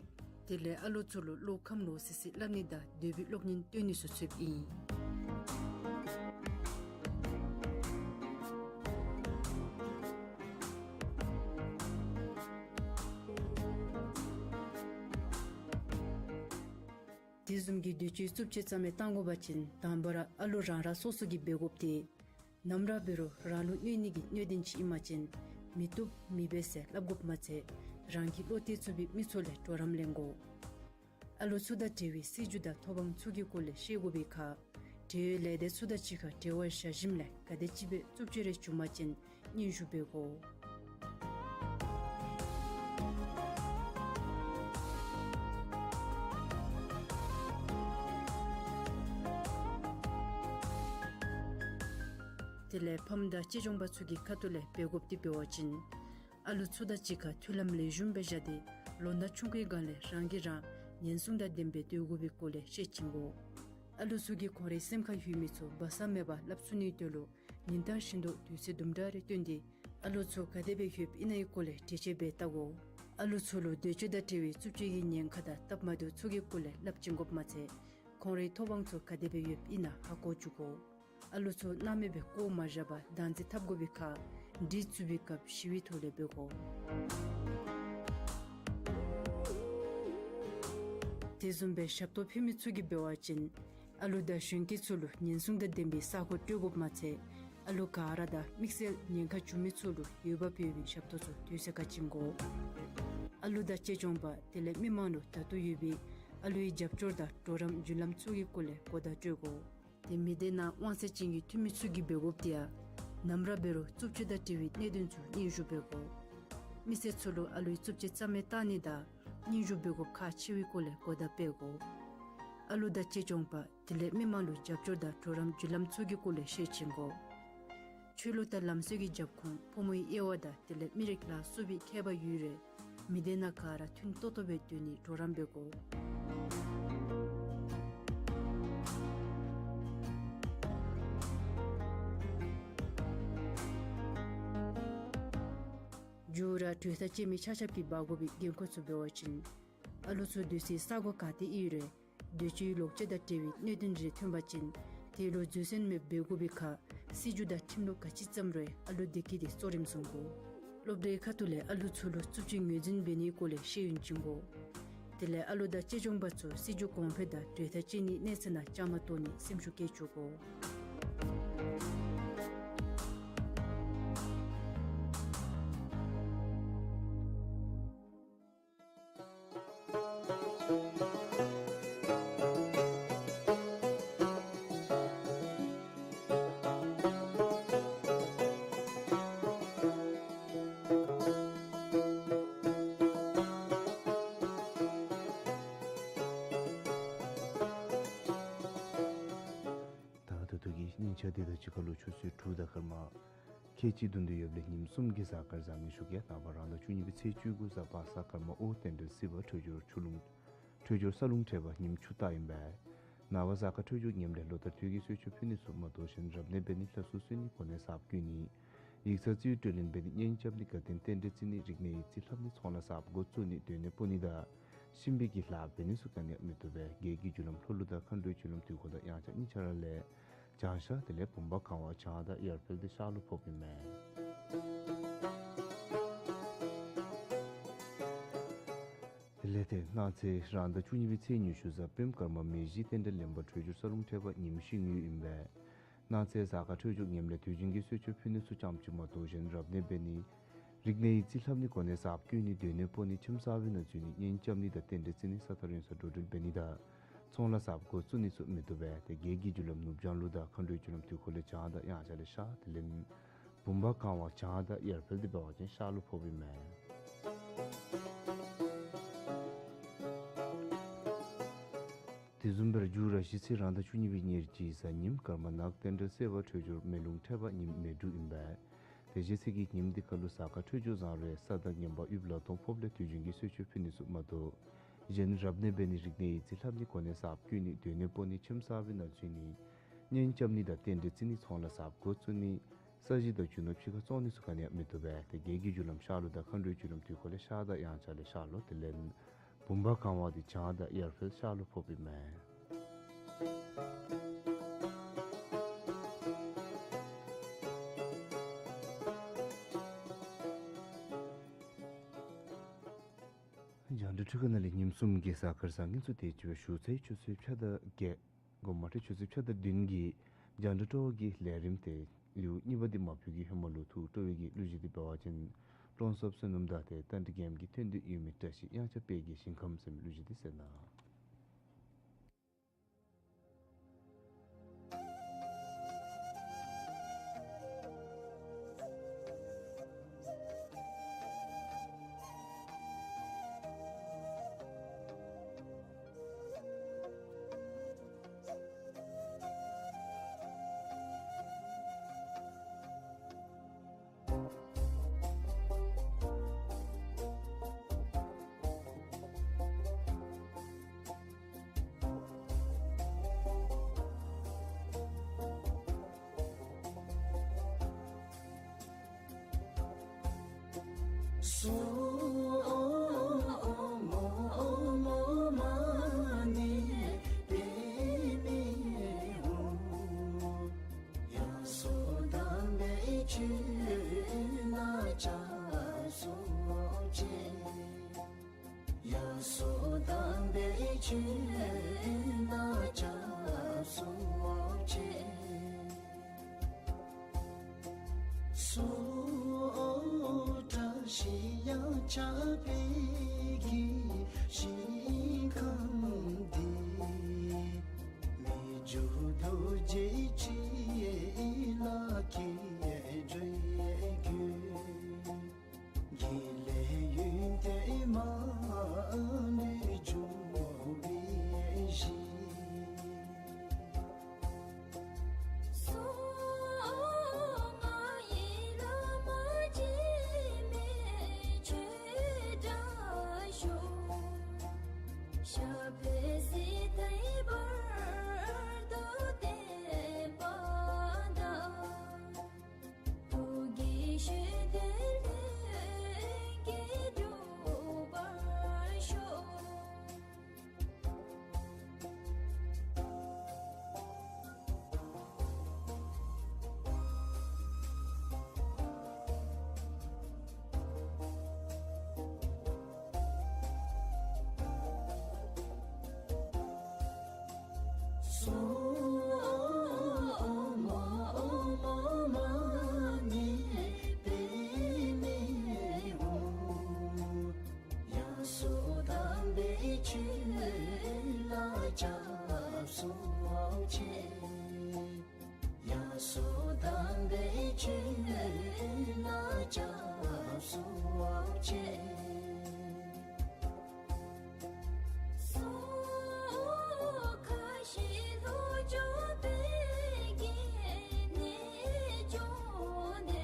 དེ་ལས་ཨ་ལུ་ཚུ་ལུ་བློ་ཁམས་ལོག་སི་སི་སླབ་ནི་དང་འདོད་པའི་གློག་བརྙན་སྟོན་ནི་ཚུ་ཚུདཔ་ཨིན། དེ་བཟུམ་གྱི་འདོད་སྤྱོད་རྩུབ་སྤྱོད་རྩ་མེད་བཏང་དགོ་པ་ཅིན་དང་པ་ར་ཨ་ལུ་རང་རང་སོ་སོ་གིས་འབད་དགོཔ་འདི་ནམ་ར་འབད་རུང་རང་ལུ་གནོད་ནི་གི་གནོད་དོན་ཅིག་ཨིན་པ་ཅིན་མི་བཏུབ་མི་འབད་ཟེར་སླབ་དགོཔ་མ་ཚད་རང་གི་བློ་གཏད་ཚུགས་པའི་མི་ཚུ་ལས་གྲོགས་རམ་ལེན་དགོ། ཨ་ལུ་ཚུ་དང་འབྲེལ་བའི་སྲིད་བྱུས་དང་ཐོབ་དབང་ཚུ་གི་སྐོར་ལས་ཤེས་དགོ་པའི་ཁར་འབྲེལ་ཡོད་ལས་སྡེ་ཚུ་དང་གཅིག་ཁར་འབྲེལ་བ་བཞག་ཞིནམ་ལས་ག་དེམ་ཅིག་སྦེ་རྩུབ་སྤྱོད་རེ་བྱུང་པ་ཅིན་སྙན་ཞུ་འབད་དགོ། དེ་ལས་ཕམ་དང་གཅེས་སྐྱོང་པ་ཚུ་གི་ཁ་ཐུག་ལས་འབད་དགོཔ་འདི་འབད་བ་ཅིན་ཨ་ལུ་ཚུ་དང་གཅིག་ཁར་མཐུན་ལམ་ལེགས་ཤོམ་སྦེ་བཞག་སྟེ་ལོ་ན་ཆུང་ཀུའི་སྒང་ལས་རང་གིས་རང་ཉེན་སྲུང་དང་ལྡན་པའི་སྡོད་དགོ་པའི་སྐོར་ལས་ཤེས་བྱིན་དགོ། ཨ་ལུ་ཚུ་གིས་ཁོང་རའི་སེམས་ཁར་ཡོད་མི་ཚུ་སྦ་གསང་མེད་པར་སླབ་ཚུགས་ནིའི་དོན་ལུ་ཉིན་ལྟར་བཞིན་དུ་དུས་ཚོད་དུམ་གྲ་རེ་བཏོན་ཏེ་ཨ་ལུ་ཚུ་ག་དེ་སྦེ་ཡོདཔ་ཨིན་ན་གི་སྐོར་ལས་འགྲེལ་བརྗོད་འབད་བལྟ་དགོ། ཨ་ལུ་ཚུ་ལུ་འདོད་སྤྱོད་དང་འབྲེལ་བའི་རྩུབ་སྤྱོད་ཀྱི་ཉེན་ཁ་དང་སྟབས་མ་བདེཝ་ཚུ་གི་སྐོར་ལས་སླབ་བྱིན་དགོཔ་མ་ཚད་ཁོང་རའི་ཐོབ་དབང་ཚུ་ག་དེ་སྦེ་ཡོདཔ་ཨིན་ན་ཧ་གོ་བཅུག་དགོ། ཨ་ལུ་ཚུ་སྣང་མེད་སྦེ་བཀོ་མ་བཞག་པར་བདག་འཛིན་འཐབ་དགོ་པའི་ཁར་འདྲི་རྩོད་པའི་སྐབས་ཞི་བའི་ཐོག་ལས་འབད་དགོ། དེ་བཟུམ་སྦེ་ཞབས་ཏོག་ཕུལ་མི་ཚུ་གིས་འབད་བ་ཅིན་ཨ་ལུ་དང་གཞོན་སྐྱེས་ཚུ་ལུ་ཉེན་སྲུང་དང་ལྡན་པའི་ས་གོ་སྤྲོད་དགོཔ་མ་ཚད་ཨ་ལུ་ག་ར་དང་དམིགས་བསལ་ཉེན་ཁ་བྱུང་མི་ཚུ་ལུ་འོས་འབབ་ཡོད་པའི་ཞབས་ཏོག་ཚུ་དུས་ཚོད་ཁར་བྱིན་དགོ། ཨ་ལུ་དང་གཅེས་སྐྱོང་པ་དེ་ལས་མི་མང་ལུ་ད་ལྟོ་ཡོད་པའི་ཨ་ལུའི་རྒྱབ་སྐྱོར་དང་གྲོགས་རམ་བརྒྱུད་ལམ་ཚུ་གི་སྐོར་ལས་གོ་བརྡ་སྤྲོད་དགོ། ཏེ་མི་སྡེ་ནང་དབང་ཚད་ཅན་གྱི་འཐུས་མི་ཚུ་གིས་འབད་དགོཔ་འདི་ཡང་ནམ་ར་འབད་རུང་རྩུབ་སྤྱོད་དང་འབྲེལ་བའི་གནད་དོན་ཚུ་སྙན་ཞུ་འབད་དགོ། མི་སེར་ཚུ་ལུ་ཨ་ལུའི་རྩུབ་སྤྱོད་རྩ་མེད་བཏང་ནི་དང་སྙན་ཞུ་འབད་དགོཔ་ཁག་ཆེ་བའི་སྐོར་ལས་གོ་བརྡ་སྤེལ་དགོ། ཨ་ལུ་དང་གཅེས་སྐྱོང་པ་དེ་ལས་མི་མང་ལུ་རྒྱབ་སྐྱོར་དང་གྲོགས་རམ་བརྒྱུད་ལམ་ཚུ་གི་སྐོར་ལས་ཤེས་བྱིན་དགོ། ཆོས་ལུགས་དང་ལམ་སྲོལ་གྱི་རྒྱབ་ཁུངས་ཕོ་མོའི་དབྱེ་བ་དང་དེ་ལས་མི་རིགས་ལ་སོགས་པའི་ཁྱད་པར་ཡོད་རུང་མི་སྡེ་ནང་ག་ར་མཐུན་ཏོག་ཏོ་སྦེ་སྡོད་ནིའི་གྲོགས་རམ་འབད་དགོ། མཇུག་ར་གྲོས་ཐག་བཅད་མི་ཆ་ཁྱབ་ཀྱིས་འབག་དགོ་པའི་འགན་ཁུར་ཚུ་འབད་བ་ཅིན་ཨ་ལུ་ཚུ་སྡོད་སའི་ས་གོ་ག་ཏེ་ཨིན་རུང་འདོད་སྤྱོད་ལོག་སྤྱོད་དང་འབྲེལ་བའི་གནད་དོན་རེ་ཐོན་པ་ཅིན་དེ་ལུ་རྫུན་གསུངམ་མེདཔ་འབད་དགོ་པའི་ཁར་སྲིད་བྱུས་དང་ཁྲིམས་ལུགས་ག་ཅི་བརྩམས་རུང་ཨ་ལུ་སྡེ་ཁུལ་འདི་གཙོ་རིམ་བཟུང་དགོ། སློབ་གྲྭའི་ཁ་ཐུག་ལས་ཨ་ལུ་ཚུ་ལུ་རྩུབ་སྤྱོད་ངོས་འཛིན་འབད་ནིའི་སྐོར་ལས་ཤེས་ཡོན་བྱིན་དགོ། དེ་ལས་ཨ་ལུ་དང་གཅེས་འཇོན་པ་ཚུ་སྲིད་བྱུས་གོང་འཕེལ་དང་གྲོས་ཐག་བཅད་ནི་གནས་ཚད་ནང་བཅའ་མར་གཏོགས་ནི་སེམས་ཤུགས་བསྐྱེད་བཅུག་དགོ། ད་ད་ལྟོ་གི་སྙན་ཆ་འདི་དང་གཅིག་ཁར་ལུ་ཆུ་ཚོད་དྲུག་དང་སྐར་མ་ཁལ་གཅིག་བདུན་དེ་ཡོདཔ་ལས་ཉིནམ་གསུམ་གྱི་གཟའ་སྐར་བཟང་ངན་ཞུ་གེ། ནངས་པ་རང་ཟླ་བཅུ་གཉིས་པའི་ཚེས་བཅུ་དགུ་གཟའ་པ་སངས་སྐར་མ་ཨོ་རྟེན་འབྲེལ་སྲིད་པ་འཕྲོད་སྦྱོར་ཆུ་ཀླུང་འཕྲོད་སྦྱོར་ས་རླུང་འཕྲད་པ་ཉིནམ་ཆུ་རྟ་ཨིན་པས། ནངས་པ་གཟའ་སྐར་འཕྲོད་སྦྱོར་ངནམ་ལས་ལོ་ལྟར་དུས་ཀྱི་གསོལ་མཆོད་ཕུལ་ནི་ཚུ་མ་གཏོགས་གཞན་རབ་གནས་འབད་ནི་ལྷ་གསོལ་གསོལ་ནི་གོ་གནས་གསརཔ་བསྐོ་ནི་ཡིག་ཚང་རྩིས་སྤྲོད་ལེན་འབད་ནི་གཉེན་རྐྱབ་ནི་དགའ་སྟོན་རྟེན་འབྲེལ་བརྩི་ནི་རིག་གནས་ཡིག་རྩིས་ལྷབ་ནི་ཚོང་ལཱ་གསརཔ་འགོ་བཙུགས་ནི་སྡོད་གནས་སྤོ་ནི་དང་གཤིན་པོའི་གི་ལཱ་འབད་ནི་ཚུ་ག་ནི་ཡང་མི་བཏུབ་པས། རྒྱལ་གྱི་རྒྱུ་ལམ་ལྷོ་ཀླུ་དང་མཁའ་འགྲོའི་རྒྱུ་ལམ་དུས་འཁོར་དང་དབྱངས་འཆར་གཉིས་ཆ་ར་ལས་བྱང་ཤར་དེ་ལས་བུམ་པ་གང་བ་བྱང་དང་ཡར་འཕེལ་ཏེ་ཤར་ལུ་ཕོགཔ་ཨིན་མས། དེ་ལས་ཏེ་གནངས་ཚེ་རང་ཟླ་བཅུ་གཉིས་པའི་ཚེས་ཉི་ཤུ་གཟའ་སྤེནམ་སྐར་མ་མེ་བཞི་རྟེན་འབྲེལ་ལེན་པ་འཕྲོད་སྦྱོར་ས་རླུང་འཕྲད་པ་ཉིནམ་ཤིང་ཡོས་ཨིན་པས། གནངས་ཚེ་གཟའ་སྐར་འཕྲོད་སྦྱོར་ངནམ་ལས་དུས་རྒྱུན་གྱི་གསོལ་མཆོད་ཕུལ་ནི་ཚུ་ཙམ་ཅིག་མ་གཏོགས་གཞན་རབ་གནས་འབད་ནི་རིག་གནས་ཡིག་རྩིས་ལྷབ་ནི་གོ་གནས་གསརཔ་བསྐོ་ནི་སྡོད་གནས་སྤོ་ནི་ཁྱིམ་གསར་པའི་ནང་འཛུལ་ནི་གཉེན་རྐྱབ་ནི་དང་རྟེན་འབྲེལ་བརྩི་ནི་ས་ཐག་རིང་སར་འགྲོ་འགྲུལ་འབད་ནི་དང་ཚོང་ལཱ་གསརཔ་འགོ་བཙུགས་ནི་ཚུ་མི་བཏུབ་པས། ཏེ་རྒྱལ་གྱི་རྒྱུ་ལམ་ནུབ་བྱང་ཀླུ་དང་མཁའ་འགྲོའི་རྒྱུ་ལམ་དུས་འཁོར་ལས་བྱང་དང་དབྱངས་འཆར་ལས་ཤར་དེ་ལས་བུམ་པ་གང་བ་བྱང་དང་ཡར་འཕེལ་ཏེ་འབད་བ་ཅིན་ཤར་ལུ་ཕོགཔ་ཨིན་མས། དེ་བཟུམ་སྦེ་ར་མཇུག་ར་གཞེས་ཚེ་རང་ཟླ་བཅུ་གཉིས་པའི་ཉེར་གཅིག་གཟའ་ཉིམ་སྐར་མ་ནག་རྟེན་འབྲེལ་སེར་པ་འཕྲོད་སྦྱོར་མེ་རླུང་འཕྲད་པ་ཉིནམ་མེ་འབྲུག་ཨིན་པས། ཏེ་གཞེས་ཚེ་གི་ཉིནམ་འདི་ཁར་ལུ་གཟའ་སྐར་འཕྲོད་སྦྱོར་བཟང་རུང་ས་དང་ངན་པ་དབུལ་ལ་གཏོང་ཕོགཔ་ལས་དུས་རྒྱུན་གྱི་གསོལ་མཆོད་ཕུལ་ནི་ཚུ་མ་གཏོགས་གཞན་རབ་གནས་འབད་ནི་རིག་གནས་ཡིག་རྩིས་ལྷབ་ནི་གོ་གནས་གསརཔ་བསྐོ་ནི་སྡོད་གནས་སྤོ་ནི་ཁྱིམ་གསར་པའི་ནང་འཛུལ་ནི་གཉེན་རྐྱབ་ནི་དང་རྟེན་འབྲེལ་བརྩི་ནི་ཚོང་ལཱ་གསརཔ་འགོ་བཙུགས་ནི་ས་གཞི་དང་རྒྱུ་ནོར་ཕྱི་ཁར་བཙོང་ནི་ཚུ་ག་ནི་ཡང་མི་བཏུབ་པས། ཏེ་རྒྱལ་གྱི་རྒྱུ་ལམ་ཤར་ལུ་དང་མཁའ་འགྲོའི་རྒྱུ་ལམ་དུས་འཁོར་ལས་ཤར་དང་དབྱངས་འཆར་ལས་ཤར་ལུ་དེ་ལས་བུམ་པ་གང་བ་འདི་བྱང་དང་ཡར་འཕེལ་ཤར་ལུ་ཕོགཔ་ཨིན་མས། རྒྱང་བསྒྲགས་འཕྲུལ་ཁང་ནང་ལས་ཉིནམ་གསུམ་གྱི་གཟའ་སྐར་བཟང་ངན་ཚུ་དེ་ཅིག་སྦེ་ཞུ་ཚར་ཡི། ཆུ་ཚོད་ཕྱེད་དང་བརྒྱད་དགོངསམ་མ་ཁྲེལ་ཆུ་ཚོད་ཕྱེད་དང་བདུན་གྱི་རྒྱང་བསྒྲགས་སྤྲོ་བ་གི་ལས་རིམ་དེ་ལེའུ་གཉིས་པ་འདི་མ་ཕུལ་གི་ཧེ་མ་ལུ་ཐུགས་སྤྲོ་བའི་གི་གླུ་གཞས་འདི་འབད་བ་ཅིན་ཀློང་གསར་བསོད་ནམས་དང་ཏེ་རྟ་མགྲིན་རྒྱལམ་གྱི་འཐེན་ཏེ་ཡོད་མི་བཀྲ་ཤིས་དབྱངས་འཆར་དཔལ་གྱི་ཞིང་ཁམས་ཟེར་མི་གླུ་གཞས་འདི་གསན་གནང་། སོ་བཀྲ་ཤིས་དབྱངས་འཆར་དཔལ་གྱི་ཞིང་ཁམས་འདི། མི་འགྱུར་རྡོ་རྗེ་ཁྲི་ལ་སྐྱེ་འགྲོའི་རྒྱུ། དགེ་ལེགས་ཡོན་ཏན་མ་ལུས་འབྱུང་བའི་གཞི། སྐྱབས་སུ་མཆི། ཡ་སོ་དམ་པའི་ཆོས་ལ་སྐྱབས་སུ་མཆི། སོ་ཁ་ཤི་ལྷོ་ཕྱོགས་པའི་གི་ནི་ཇོ་ནི།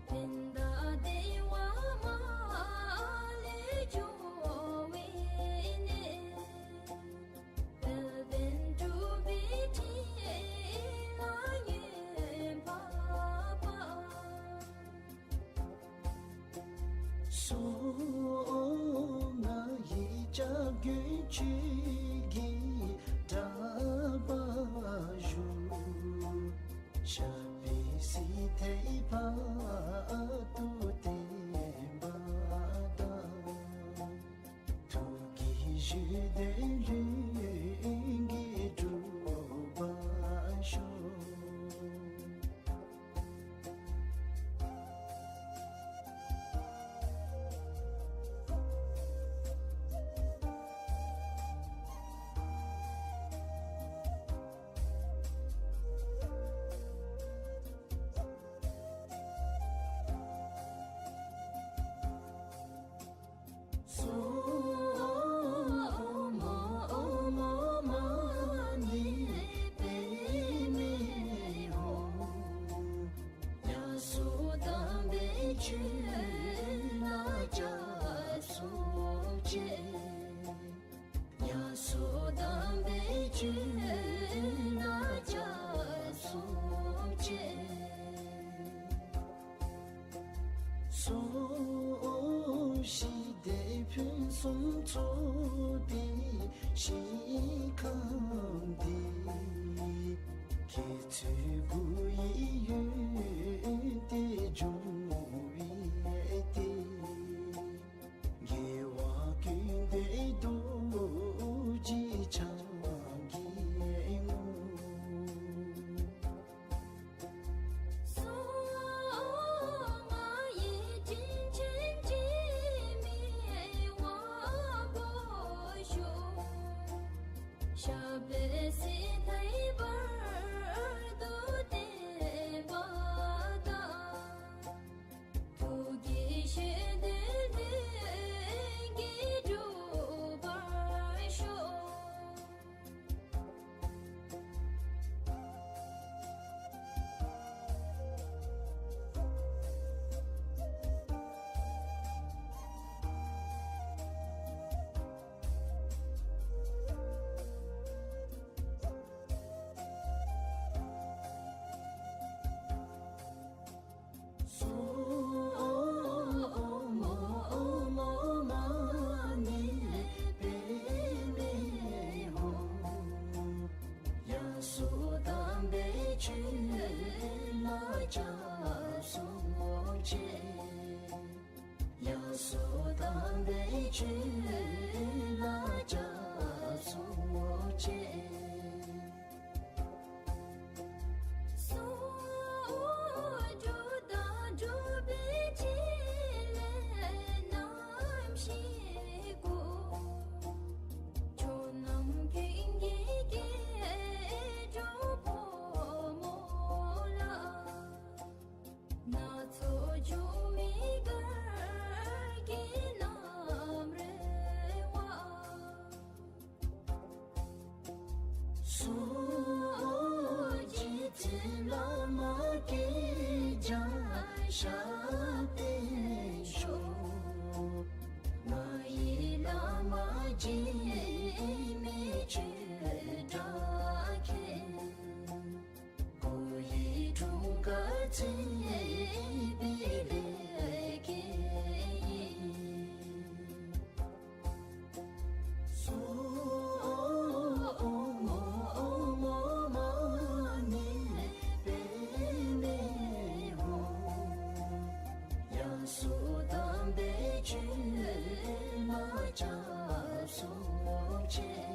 ཕན་དང་བདེ་བ་མ་ལུས་འབྱུང་བའི་ནི། དཔལ་ལྡན་འབྲུག་པའི་ཁྲི་ལ་ཉན་པ་པ། སོ་ང་ཡི་སྐྱབས་མགོན་ཁྱོད་ཀྱི་གྲགས་པ་ཞུ། ཞབས་པད་སྲིད་མཐའི་བར་དུ་བརྟན་པ་དང་། ཐུགས་ཀྱི་བཞེད་དོན་ལྷུན་གྱིས་འགྲུབ་པར་ཤོག། སོ་མ་མ་མ་ནི་པདྨེ་ཧཱུྃ། ཡ་སོ་དམ་པའི་ཆོས་ལ་སྐྱབས་སུ་མཆི། ཡ་སོ་དམ་པའི་ཆོས་ལ་སྐྱབས་སུ་མཆི། སོ་ཞི་བདེ་ཕུན་སུམ་ཚོགས་པའི་ཞིང་ཁམས་འདི། མཁས་བཙུན་སྐུ་ཡི་ཡོན་ཏན་འབྱུང་བའི་གཏེར། རྒྱལ་བ་ཀུན་འདུས་རྡོ་རྗེ་འཆང་གི་ངོ་། སོ་ང་ཡི་དྲིན་ཅན་འཇིགས་མེད་དབང་པོ་ཤོག། ཞབས་པད་སྲིད་མཐའི་བར་དུ་བརྟན་པ་དང་། ཐུགས་ཀྱི་བཞེད་དོན་ལྷུན་གྱིས་འགྲུབ་པར་ཤོག། སོ་མ་མ་མ་ནི་པདྨེ་ཧཱུྃ། ཡ་སོ་དམ་པའི་ཆོས་ལ་སྐྱབས་སུ་མཆི། ཡ་སོ་དམ་པའི་ཆོས་ལ་སྐྱབས་སུ་མཆི། སོ་འགྲོ་དང་འགྲོ་བའི་ཕྲིན་ལས་རྣམ་བཞི་སྐོར། ཇོ་ནང་ཀུན་གྱི་སྐྱེ་འགྲོ་ཕོ་མོ་ལ། སྣ་ཚོགས་འབྱུང་བའི་གར་གྱིས་རྣམ་རོལ་བ། སོ་རྗེ་བཙུན་བླ་མ་སྐྱེས་སྦྱངས་ཞབས་པད་ཤོག། ང་ཡི་བླ་མ་འཇིགས་མེད་ཆོས་གྲགས་མཁྱེན། སྐུ་ཡི་འཁྲུངས་སྐར་མཛད་པའི་ལེགས་སྐྱེས་ཡིན། སོ་མ་མ་མ་ནི་པདྨེ་ཧཱུྃ། ཡ་སོ་དམ་པའི་ཆོས་ལ་སྐྱབས་སུ་མཆི།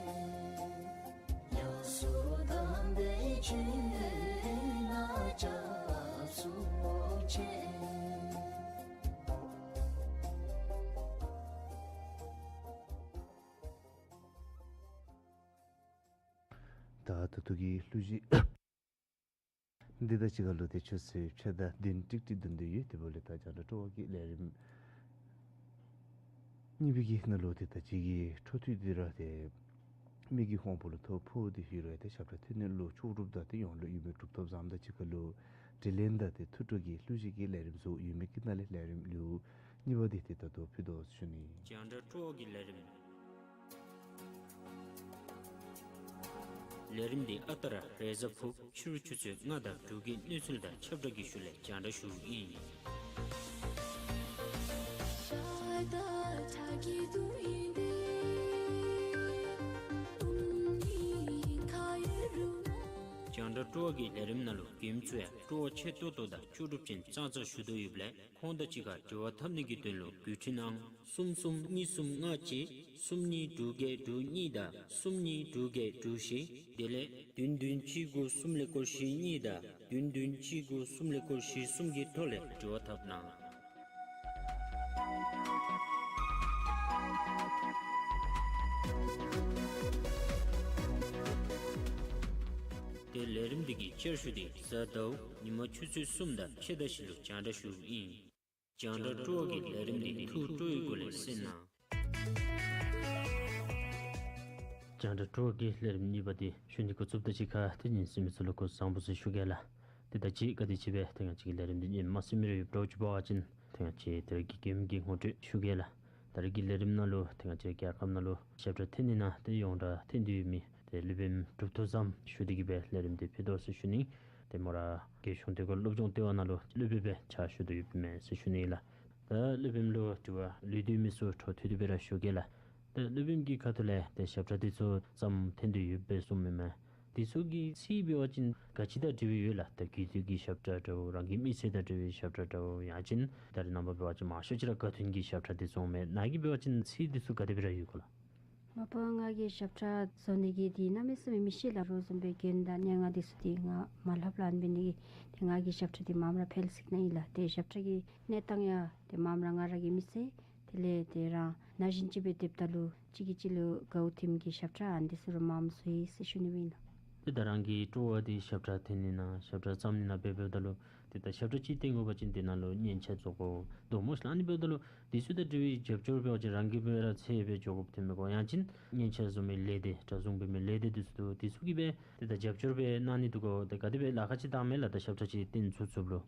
ཡ་སོ་དམ་པའི་ཆོས་ལ་སྐྱབས་སུ་མཆི། ད་ལྟོ་གི་གླུ་གཞས་འདི་དང་གཅིག་ཁར་ལུ་ཏེ་ཆུ་ཚོད་ཕྱེད་དང་བདུན་ཀྲིག་ཀྲི་འདོན་དོ་ཡོད། དེ་འབདཝ་ལས་ད་རྒྱང་བསྒྲགས་སྤྲོ་བ་གི་ལས་རིམ་གཉིས་པའི་གི་ནང་ལུ་ཏེ་ད་ཅི་གི་འཕྲོ་མཐུད་དེ་ར་ཏེ་མི་གི་དབང་པོ་ལུ་ཐོ་ཕོག་སྟེ་ཡོད་རུང་ཏེ་ཞབས་ཁྲ་འཐེན་ནི་ལུ་ལྕོགས་གྲུབ་དང་ཏེ་ཡོངས་ལུ་ཡོད་མི་གྲུབ་ཐོབ་བཟངམ་དང་གཅིག་ཁར་ལུ་དྲི་ལན་དང་ཏེ་ཐུགས་སྤྲོ་གི་གླུ་གཞས་ཀྱི་ལས་རིམ་ཚུ་ཡོད་མི་གི་ནང་ལས་ལས་རིམ་ལེའུ་གཉིས་པ་འདི་ཏེ་ད་ལྟོ་ཕུལ་དོ་ཟེར་ཞུ་ནི། རྒྱང་བསྒྲགས་སྤྲོ་བ་གི་ལས་རིམ། ལས་རིམ་འདི་ཨ་རྟག་ར་རེས་གཟའ་ཕུར་བུ་ཕྱི་རུ་ཆུ་ཚོད་ལྔ་དང་དྲུག་གི་གནས་ཚུལ་དང་ཁྱབ་བསྒྲགས་ཀྱི་ཤུལ་ལས་རྒྱང་བསྒྲགས་ཞུཝ་ཨིན། རྒྱང་བསྒྲགས་སྤྲོ་བ་གི་ལས་རིམ་ནང་ལུ་མགྱོནམ་ཚུ་ཡང་སྤྲོ་བ་ཆེ་ཏོག་ཏོ་དང་ལྕོགས་གྲུབ་ཅན་ཙང་ཙང་ཞུ་དོ་ཡོདཔ་ལས་ཁོང་དང་གཅིག་ཁར་འབྲེལ་བ་འཐབ་ནི་གི་དོན་ལུ་བརྒྱུད་འཕྲིན་ཨང་གསུམ་གསུམ་གཉིས་གསུམ་ལྔ་གཅིག་གསུམ་གཉིས་དྲུག་བརྒྱད་དྲུག་གཉིས་དང་གསུམ་གཉིས་དྲུག་བརྒྱད་དྲུག་བཞི། དེ་ལས་བདུན་བདུན་གཅིག་དགུ་གསུམ་ཀླད་ཀོར་བཞི་གཉིས་དང་བདུན་བདུན་གཅིག་དགུ་གསུམ་ཀླད་ཀོར་བཞི་གསུམ་གྱི་ཐོག་ལས་འབྲེལ་བ་འཐབ་གནང་། ཏེ་ལས་རིམ་འདི་གི་བསྐྱར་ཞུ་འདི་གཟའ་ཟླཝ་ཉིན་མ་ཆུ་ཚོད་གསུམ་དང་ཕྱེད་དང་བཞི་ལུ་རྒྱང་བསྒྲགས་ཞུཝ་ཨིན། རྒྱང་བསྒྲགས་སྤྲོ་བ་གི་ལས་རིམ་འདི་ཐུགས་སྤྲོ་བའི་སྒོ་ལས་གསན་གནང་། རྒྱང་བསྒྲགས་སྤྲོ་བ་གི་ལས་རིམ་གཉིས་པ་འདི་ཞུ་ནི་འགོ་བཙུགསཔ་དང་གཅིག་ཁར་ཏེ་ཉན་གསན་མི་ཚུ་ལུ་སྐུ་གཟུགས་བཟང་པོ་ཟེར་ཞུ་གེ་ལགས། ཏེ་ད་ཅི་ག་དེམ་ཅིག་སྦེ་ཏེ་ང་བཅས་ཀྱི་ལས་རིམ་འདི་ཉན་མ་གསན་མི་རེ་ཡོདཔ་འདྲཝ་ཅིག་འབད་བ་ཅིན་ཏེ་ང་བཅས་ད་རེས་ཀྱི་མགྱོནམ་གྱི་ངོ་སྤྲོད་ཞུ་གེ་ལགས། ད་རེས་ཀྱི་ལས་རིམ་ནང་ལུ་ཏེ་ང་བཅས་རྒྱལ་ཁབ་ནང་ལུ་ཞབས་ཁྲ་འཐེན་ནི་ནང་ཏེ་ཡོངས་གྲགས་འཐེན་ཏེ་ཡོད་མི་ཏེ་སློབ་དཔོནམ་གྲུབ་ཐོབ་བཟངམ་ཞུ་སྟེ་གི་སྦེ་ལས་རིམ་འདི་ཕུལ་དོ་ཟེར་ཞུ་ནི། ཏེ་མོ་ར་རྒྱལ་གཞུང་དོན་གོ་སློབ་སྦྱོང་ལྟེ་བ་ནང་ལུ་སློབ་དཔོན་སྦེ་ཕྱག་ཞུ་དོ་ཡོདཔ་མས་ཟེར་ཞུ་ནི་ལགས། ད་སློབ་དཔོནམ་ལུ་དྲི་བ་ལུས་ཏེ་མི་ཚུ་འཕྲོ་མཐུད་དེ་སྦེ་ར་ཞུ་གེ་ལགས། ད་སློབ་དཔོནམ་གྱི་ཁ་ཐུག་ལས་ཏེ་ཞབས་ཁྲ་འདི་ཚུ་ཙམ་འཐེན་ཏེ་ཡོདཔ་སྦེ་གསུངམ་མས། འདི་ཚུ་གི་ཚིག་འབད་བ་ཅིན་ག་ཅི་དང་འབྲེལ་བའི་ཡོད་ལགས། ད་རྒྱུད་སྟོད་ཀྱི་ཞབས་ཁྲ་འདྲཝ་རང་གི་མི་ཚེ་དང་འབྲེལ་བའི་ཞབས་ཁྲ་འདྲཝ་ཡང་ཅིན་ད་རེས་ནངས་པ་འབད་བ་ཅིན་མང་ཤོས་ཅིག་ར་དགའ་སྟོན་གྱི་ཞབས་ཁྲ་འདི་ཚུ་འོངམ་མས། ནཱ་གིས་འབད་བ་ཅིན་ཚིག་འདི་ཚུ་ག་དེ་སྦེ་ར་ཡོད་ག་ལགས། མ་པ་ང་གིས་ཞབས་ཁྲ་བཟོ་ནི་གི་འདི་གནམ་མེད་ས་མེད་མི་ཤེས་ལགས། རོགས་བཟུམ་སྦེ་མགྱོནམ་དང་སྙན་ངག་འདི་ཚུ་འདི་ང་མ་ལྷབ་ལགས། ཨ་ནི་འབད་ནི་གིས་ཏེ་ང་གིས་ཞབས་ཁྲ་འདི་མངམ་ར་ཕེལ་སྲིད་ནི་ཨིན་ལགས། ཏེ་ཞབས་ཁྲ་གི་གནས་སྟངས་ཡང་ཏེ་མངམ་ར་ང་ར་གི་མི་ཚེ་དེ་ལས་ཏེ་རང་ན་གཞོན་ཅིག་སྦེ་སྡོདཔ་ད་ལུ་གཅིག་གིས་གཅིག་ལུ་དགའཝ་ཐིམ་གྱི་ཞབས་ཁྲ་ཨ་ནི་འདི་ཚུ་ར་མངམ་བཟོ་ཡི་ཟེར་ཞུ་ནི་སྦེ་ཨིན་ལགས། ཏེ་ད་རང་གི་སྤྲོ་བ་འདི་ཞབས་ཁྲ་འཐེན་ནི་ནང་ཞབས་ཁྲ་བརྩམ་ནི་ནང་སྦེ་འབདཝ་ད་ལུ་ཏེ་ད་ཞབས་ཁྲ་ཅིག་འཐེན་དགོ་པ་ཅིན་དེ་ནང་ལུ་སྙན་ཆ་བཟོ་དགོཔ་འདུག་སྨོ་ཤིག་ལགས། ཨ་ནི་འབདཝ་ད་ལུ་འདི་ཚུ་དང་འབྲེལ་བའི་རྒྱབ་སྐྱོར་འབད་བ་ཅིན་རང་གིས་སྦེ་ར་ཚད་སྦེ་འགྱོ་དགོཔ་ཐོནམ་མས་གོ། ཡང་ཅིན་སྙན་ཆ་བཟོ་མི་ལས་སྡེ་གྲྭ་བཟུང་འབད་མི་ལས་སྡེ་འདི་ཚུ་འདུག། འདི་ཚུ་གིས་སྦེ་ཏེ་ད་རྒྱབ་སྐྱོར་སྦེ་གནང་ནི་འདུག་གོ། ཏེ་ག་དེ་སྦེ་ལཱ་ཁག་ཅིག་བཏངམ་མས་ལགས། ད་ཞབས་ཁྲ་ཅིག་འཐེན་ཚུགས་ཚུགསཔ་ལུ།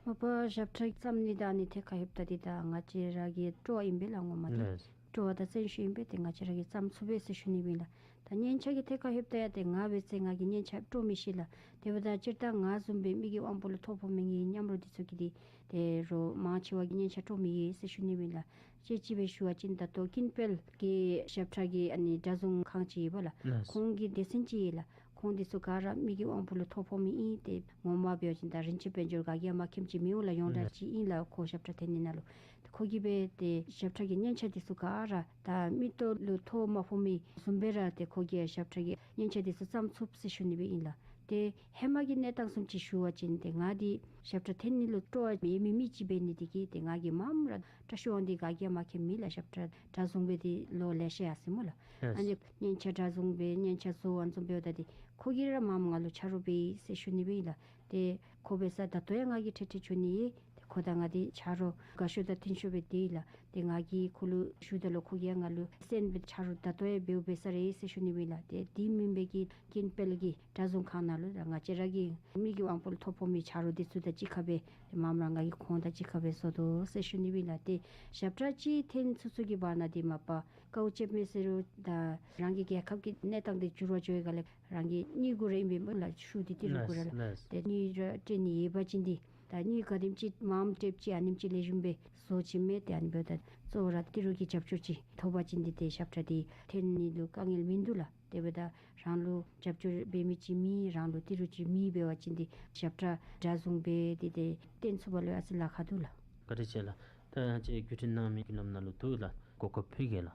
མ་པ་ཞབས་ཁྲ་བརྩམ་ནི་དང་ཨ་ནི་ཐད་ཁར་ལྷོདཔ་ད་འདི་ད་ང་བཅས་ར་གི་སྤྲོ་བ་ཨིན་པས་ལགས། ངོ་མ་འདི་ལགས། སྤྲོ་བ་དང་སེམས་ཤུགས་ཨིན་པས། ཏེ་ང་བཅས་ར་གིས་བརྩམ་ཚུགས་པས་ཟེར་ཞུ་ནི་སྦེ་ཨིན་ལགས། ད་སྙན་ཆ་གི་ཐད་ཁར་ལྷོདཔ་ད་ཡང་ཏེ་ང་འབད་ཚེ་ང་གིས་སྙན་ཆ་དཀྲོག་མི་ཤེས་ལགས། དེ་འབདཝ་ད་སྤྱིར་བཏང་ང་བཟུམ་སྦེ་མི་གི་དབང་པོ་ལུ་ཐོ་ཕོག་མི་གི་མཉམ་རོགས་འདི་ཚུ་གིས་འདི་ཏེ་རོགས་མང་ཆེ་བ་གིས་སྙན་ཆ་དཀྲོག་མི་ཡོད་ཟེར་ཞུ་ནི་སྦེ་ཨིན་ལགས། དཔྱེ་ཅིག་སྦེ་ཞུ་བ་ཅིན་ད་ལྟོ་ཀུན་དཔལ་གྱི་ཞབས་ཁྲ་གི་ཨ་ནི་གྲྭ་བཟུང་ཁང་ཅིག་ཡོད་པ་ལགས། ལགས། ཁོང་གི་སྡེ་ཚན་ཅིག་ཡོད་ལགས། ཁོང་འདི་ཚུ་ག་ར་མི་གི་དབང་པོ་ལུ་ཐོ་ཕོག་མི་ཨིན། ཏེ་ངོ་མ་འབད་བ་ཅིན་ད་རིན་ཆེན་དཔལ་འབྱོར་ག་གིས་ཡང་མ་མཁྱེནམ་ཅིག་མི་འོང་ལགས། ལགས། ཅིག་ཨིན་ལགས། ཁོ་ཞབས་ཁྲ་འཐེན་ནི་ནང་ལུ་ཏེ་ཁོ་གིས་སྦེ་ཏེ་ཞབས་ཁྲ་གི་སྙན་ཆ་འདི་ཚུ་ག་ར་ད་མིག་ཏོ་ལུ་ཐོ་མ་ཕོག་མི་བཟུམ་སྦེ་ར་ཏེ་ཁོ་གིས་ཞབས་ཁྲ་གི་སྙན་ཆ་འདི་ཚུ་བརྩམ་ཚུགས་ཟེར་ཞུ་ནི་སྦེ་ཨིན་ལགས། ཏེ་ཧེ་མ་གི་གནས་སྟངས་བཟུམ་ཅིག་ཞུ་བ་ཅིན་ཏེ་ང་འདི་ཞབས་ཁྲ་འཐེན་ནི་ལུ་སྤྲོ་བ་ཡོད་མི་མི་ཅིག་འབད་ནི་འདི་གིས་ཏེ་ང་གིས་མངམ་ར་བཀྲ་ཤིས་དབང་འདུས་ག་གིས་ཡང་མ་མཁྱེན་མེད་ལགས། ཞབས་ཁྲ་གྲྭ་བཟུང་འབད་དེ་ལོ་ལེ་ཤ་ཡར་སོ་ཡི་སྨོ་ལགས། ལགས། ཨ་ནི་སྙན་ཆ་གྲྭ་བཟུང་འབད་སྙན་ཆ་བཟོ་ཨ་ནི་བཟུམ་འབདཝ་ད་ཏེ་ཁོ་གིས་ར་མངམ་ང་ལུ་ཆ་རོགས་འབད་ཡི་ཟེར་ཞུ་ནི་སྦེ་ཨིན་ལགས། ཏེ་ཁོ་འབད་ས་ད་ལྟོ་ཡང་ང་གིས་འཕྲལ་འཕྲལ་འགྱོ་ནི་ཡོད། ཏེ་ཁོ་དང་ང་འདི་ཆ་རོགས་དགའ་ཤོས་དང་མཐུན་ཤོས་སྦེ་སྡོད་ཡི་ལགས། ཏེ་ང་གིས་ཁོ་ལུ་ཞུཝ་ད་ལུ་ཁོ་གིས་ཡང་ང་ལུ་གསན་སྦེ་ཆ་རོགས་ད་ལྟོ་ཡང་འབདཝ་འབད་ས་ར་ཨིན་ཟེར་ཞུ་ནི་སྦེ་ཨིན་ལགས། ཏེ་དེ་མེན་པའི་གི་ཀུན་དཔལ་གྱི་གྲྭ་བཟུང་ཁང་ནང་ལུ་ད་ང་བཅས་ར་གི་མི་གི་དབང་པོ་ལུ་ཐོ་ཕོག་མི་ཆ་རོགས་འདི་ཚུ་དང་གཅིག་ཁར་སྦེ་ཏེ་མངམ་ར་ང་གིས་ཁོང་དང་གཅིག་ཁར་སྦེ་བཟོ་དོ་ཟེར་ཞུ་ནི་སྦེ་ཨིན་ལགས། ཏེ་ཞབས་ཁྲ་ཅིག་འཐེན་ཚུན་ཚོད་ཀྱི་བར་ན་འདི་མ་པ་དཀའཝ་སྤྱད་མི་ཟེར་རུང་ད་རང་གི་རྒྱལ་ཁབ་ཀྱི་གནས་སྟངས་འདི་འགྱུར་བ་འགྱོ་བའི་སྒང་ལས་རང་གི་དངུལ་དགོ་ར་ཨིན་པས་སྨོ་ལགས། ཤུགས་འདི་ཏི་རུ་དགོ་ར་ལགས། ལགས། ཏེ་དངུལ་ར་སྤྲོད་ནི་ཡོད་པ་ཅིན་འདི་ད་དངུལ་ག་དེམ་ཅིག་མངམ་སྤྲོདཔ་ཅིག་ཨ་ནེམ་ཅིག་ལེགས་ཤོམ་སྦེ་བཟོ་ཅི་མས། ཏེ་ཨ་ནི་འབདཝ་ད་གཙོ་བོ་ར་ཏི་རུ་གི་རྒྱབ་སྐྱོར་ཅིག་ཐོབ་པ་ཅིན་འདི་ཏེ་ཞབས་ཁྲ་འདི་འཐེན་ནི་ལུ་དཀའ་ངལ་མིན་འདུག་ལགས། དེ་འབདཝ་ད་རང་ལུ་རྒྱབ་སྐྱོར་འབད་མི་ཅིག་མེད་རང་ལུ་ཏི་རུ་ཅིག་མེད་འབད་བ་ཅིན་འདི་ཞབས་ཁྲ་གྲྭ་བཟུང་འབད་དེ་ཏེ་འཐེན་ཚུགས་པ་ལུ་ཨ་ཙི་ལཱ་ཁག་འདུག་ལགས། བཀའ་དྲིན་ཆེ་ལགས། ད་ཡང་ཅིག་བརྒྱུད་འཕྲིན་གནང་མི་བརྒྱུད་ལམ་ནང་ལུ་འདུག་ལགས། གོ་སྐབས་ཕུལ་གེ་ལགས།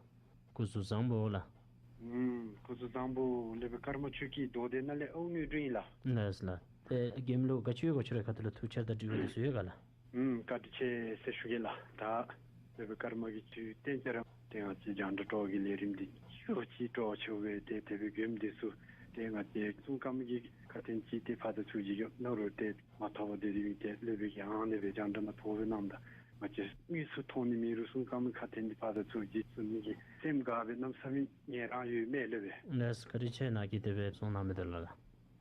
སྐུ་གཟུགས་བཟང་པོ་ལགས། ཨུམ། སྐུ་གཟུགས་བཟང་པོ། སློབ་དཔོན་ཀརྨ་ཆོས་སྐྱིད་རྡོ་སྡེ་ནང་ལས་ཨའུ་དངོས་སྒྲོན་ཨིན་ལགས། ལགས་ལགས། ཏེ་རྒྱལམོ་ལུ་ག་ཅི་ཡོད་ག་ཁྱོད་རའི་ཁ་ཐུག་ལུ་ཐུགས་འཆར་དང་དྲི་བ་འདི་ཚུ་ཡོད་ག་ལགས། ཨུམ། བཀའ་དྲིན་ཆེ་ཟེར་ཞུ་གེ་ལགས། ད་སློབ་དཔོན་ཀརྨ་གིས་དུས་གཏན་ཅིག་ར་ཏེ་ང་བཅས་རྒྱང་བསྒྲགས་སྤྲོ་བ་གི་ལས་རིམ་འདི་ཤུགས་ཅིག་སྤྲོ་བ་ཆེ་བས། ཏེ་དེ་སྦེ་མགྱོནམ་འདི་ཚུ་ ཏེ་ང་བཅས་གསུང་དཀའ་མོ་གི་ཁ་ཏོན་ཅིག་ཏེ་ཕར་དང་ཚུར་ཅིག་ཡོད་ན་རུང་ཏེ་མ་ཐོབ་པར་སྡོད་དེ་ཏེ་སློབ་དཔོན་གྱིས་ཨ་ནི་སྦེ་རྒྱང་བསྒྲགས་ནང་ཐོབ་པའི་ནང་ད་ང་བཅས་དངོས་སུ་མཐོང་ནི་མེད་རུང་གསུང་དཀའ་མོ་ཁ་ཏོན་འདི་ཕར་དང་ཚུར་ཅིག་གསུང་ནི་གི་སེམས་དགའ་བའི་གནམ་མེད་ས་མེད་ངལ་རངས་ཡོད་མས་སློབ་དཔོན། ལགས་སོ། བཀའ་དྲིན་ཆེ། ནཱ་གིས་དེ་སྦེ་གསུང་གནང་མི་འདི་ལུ་ལགས།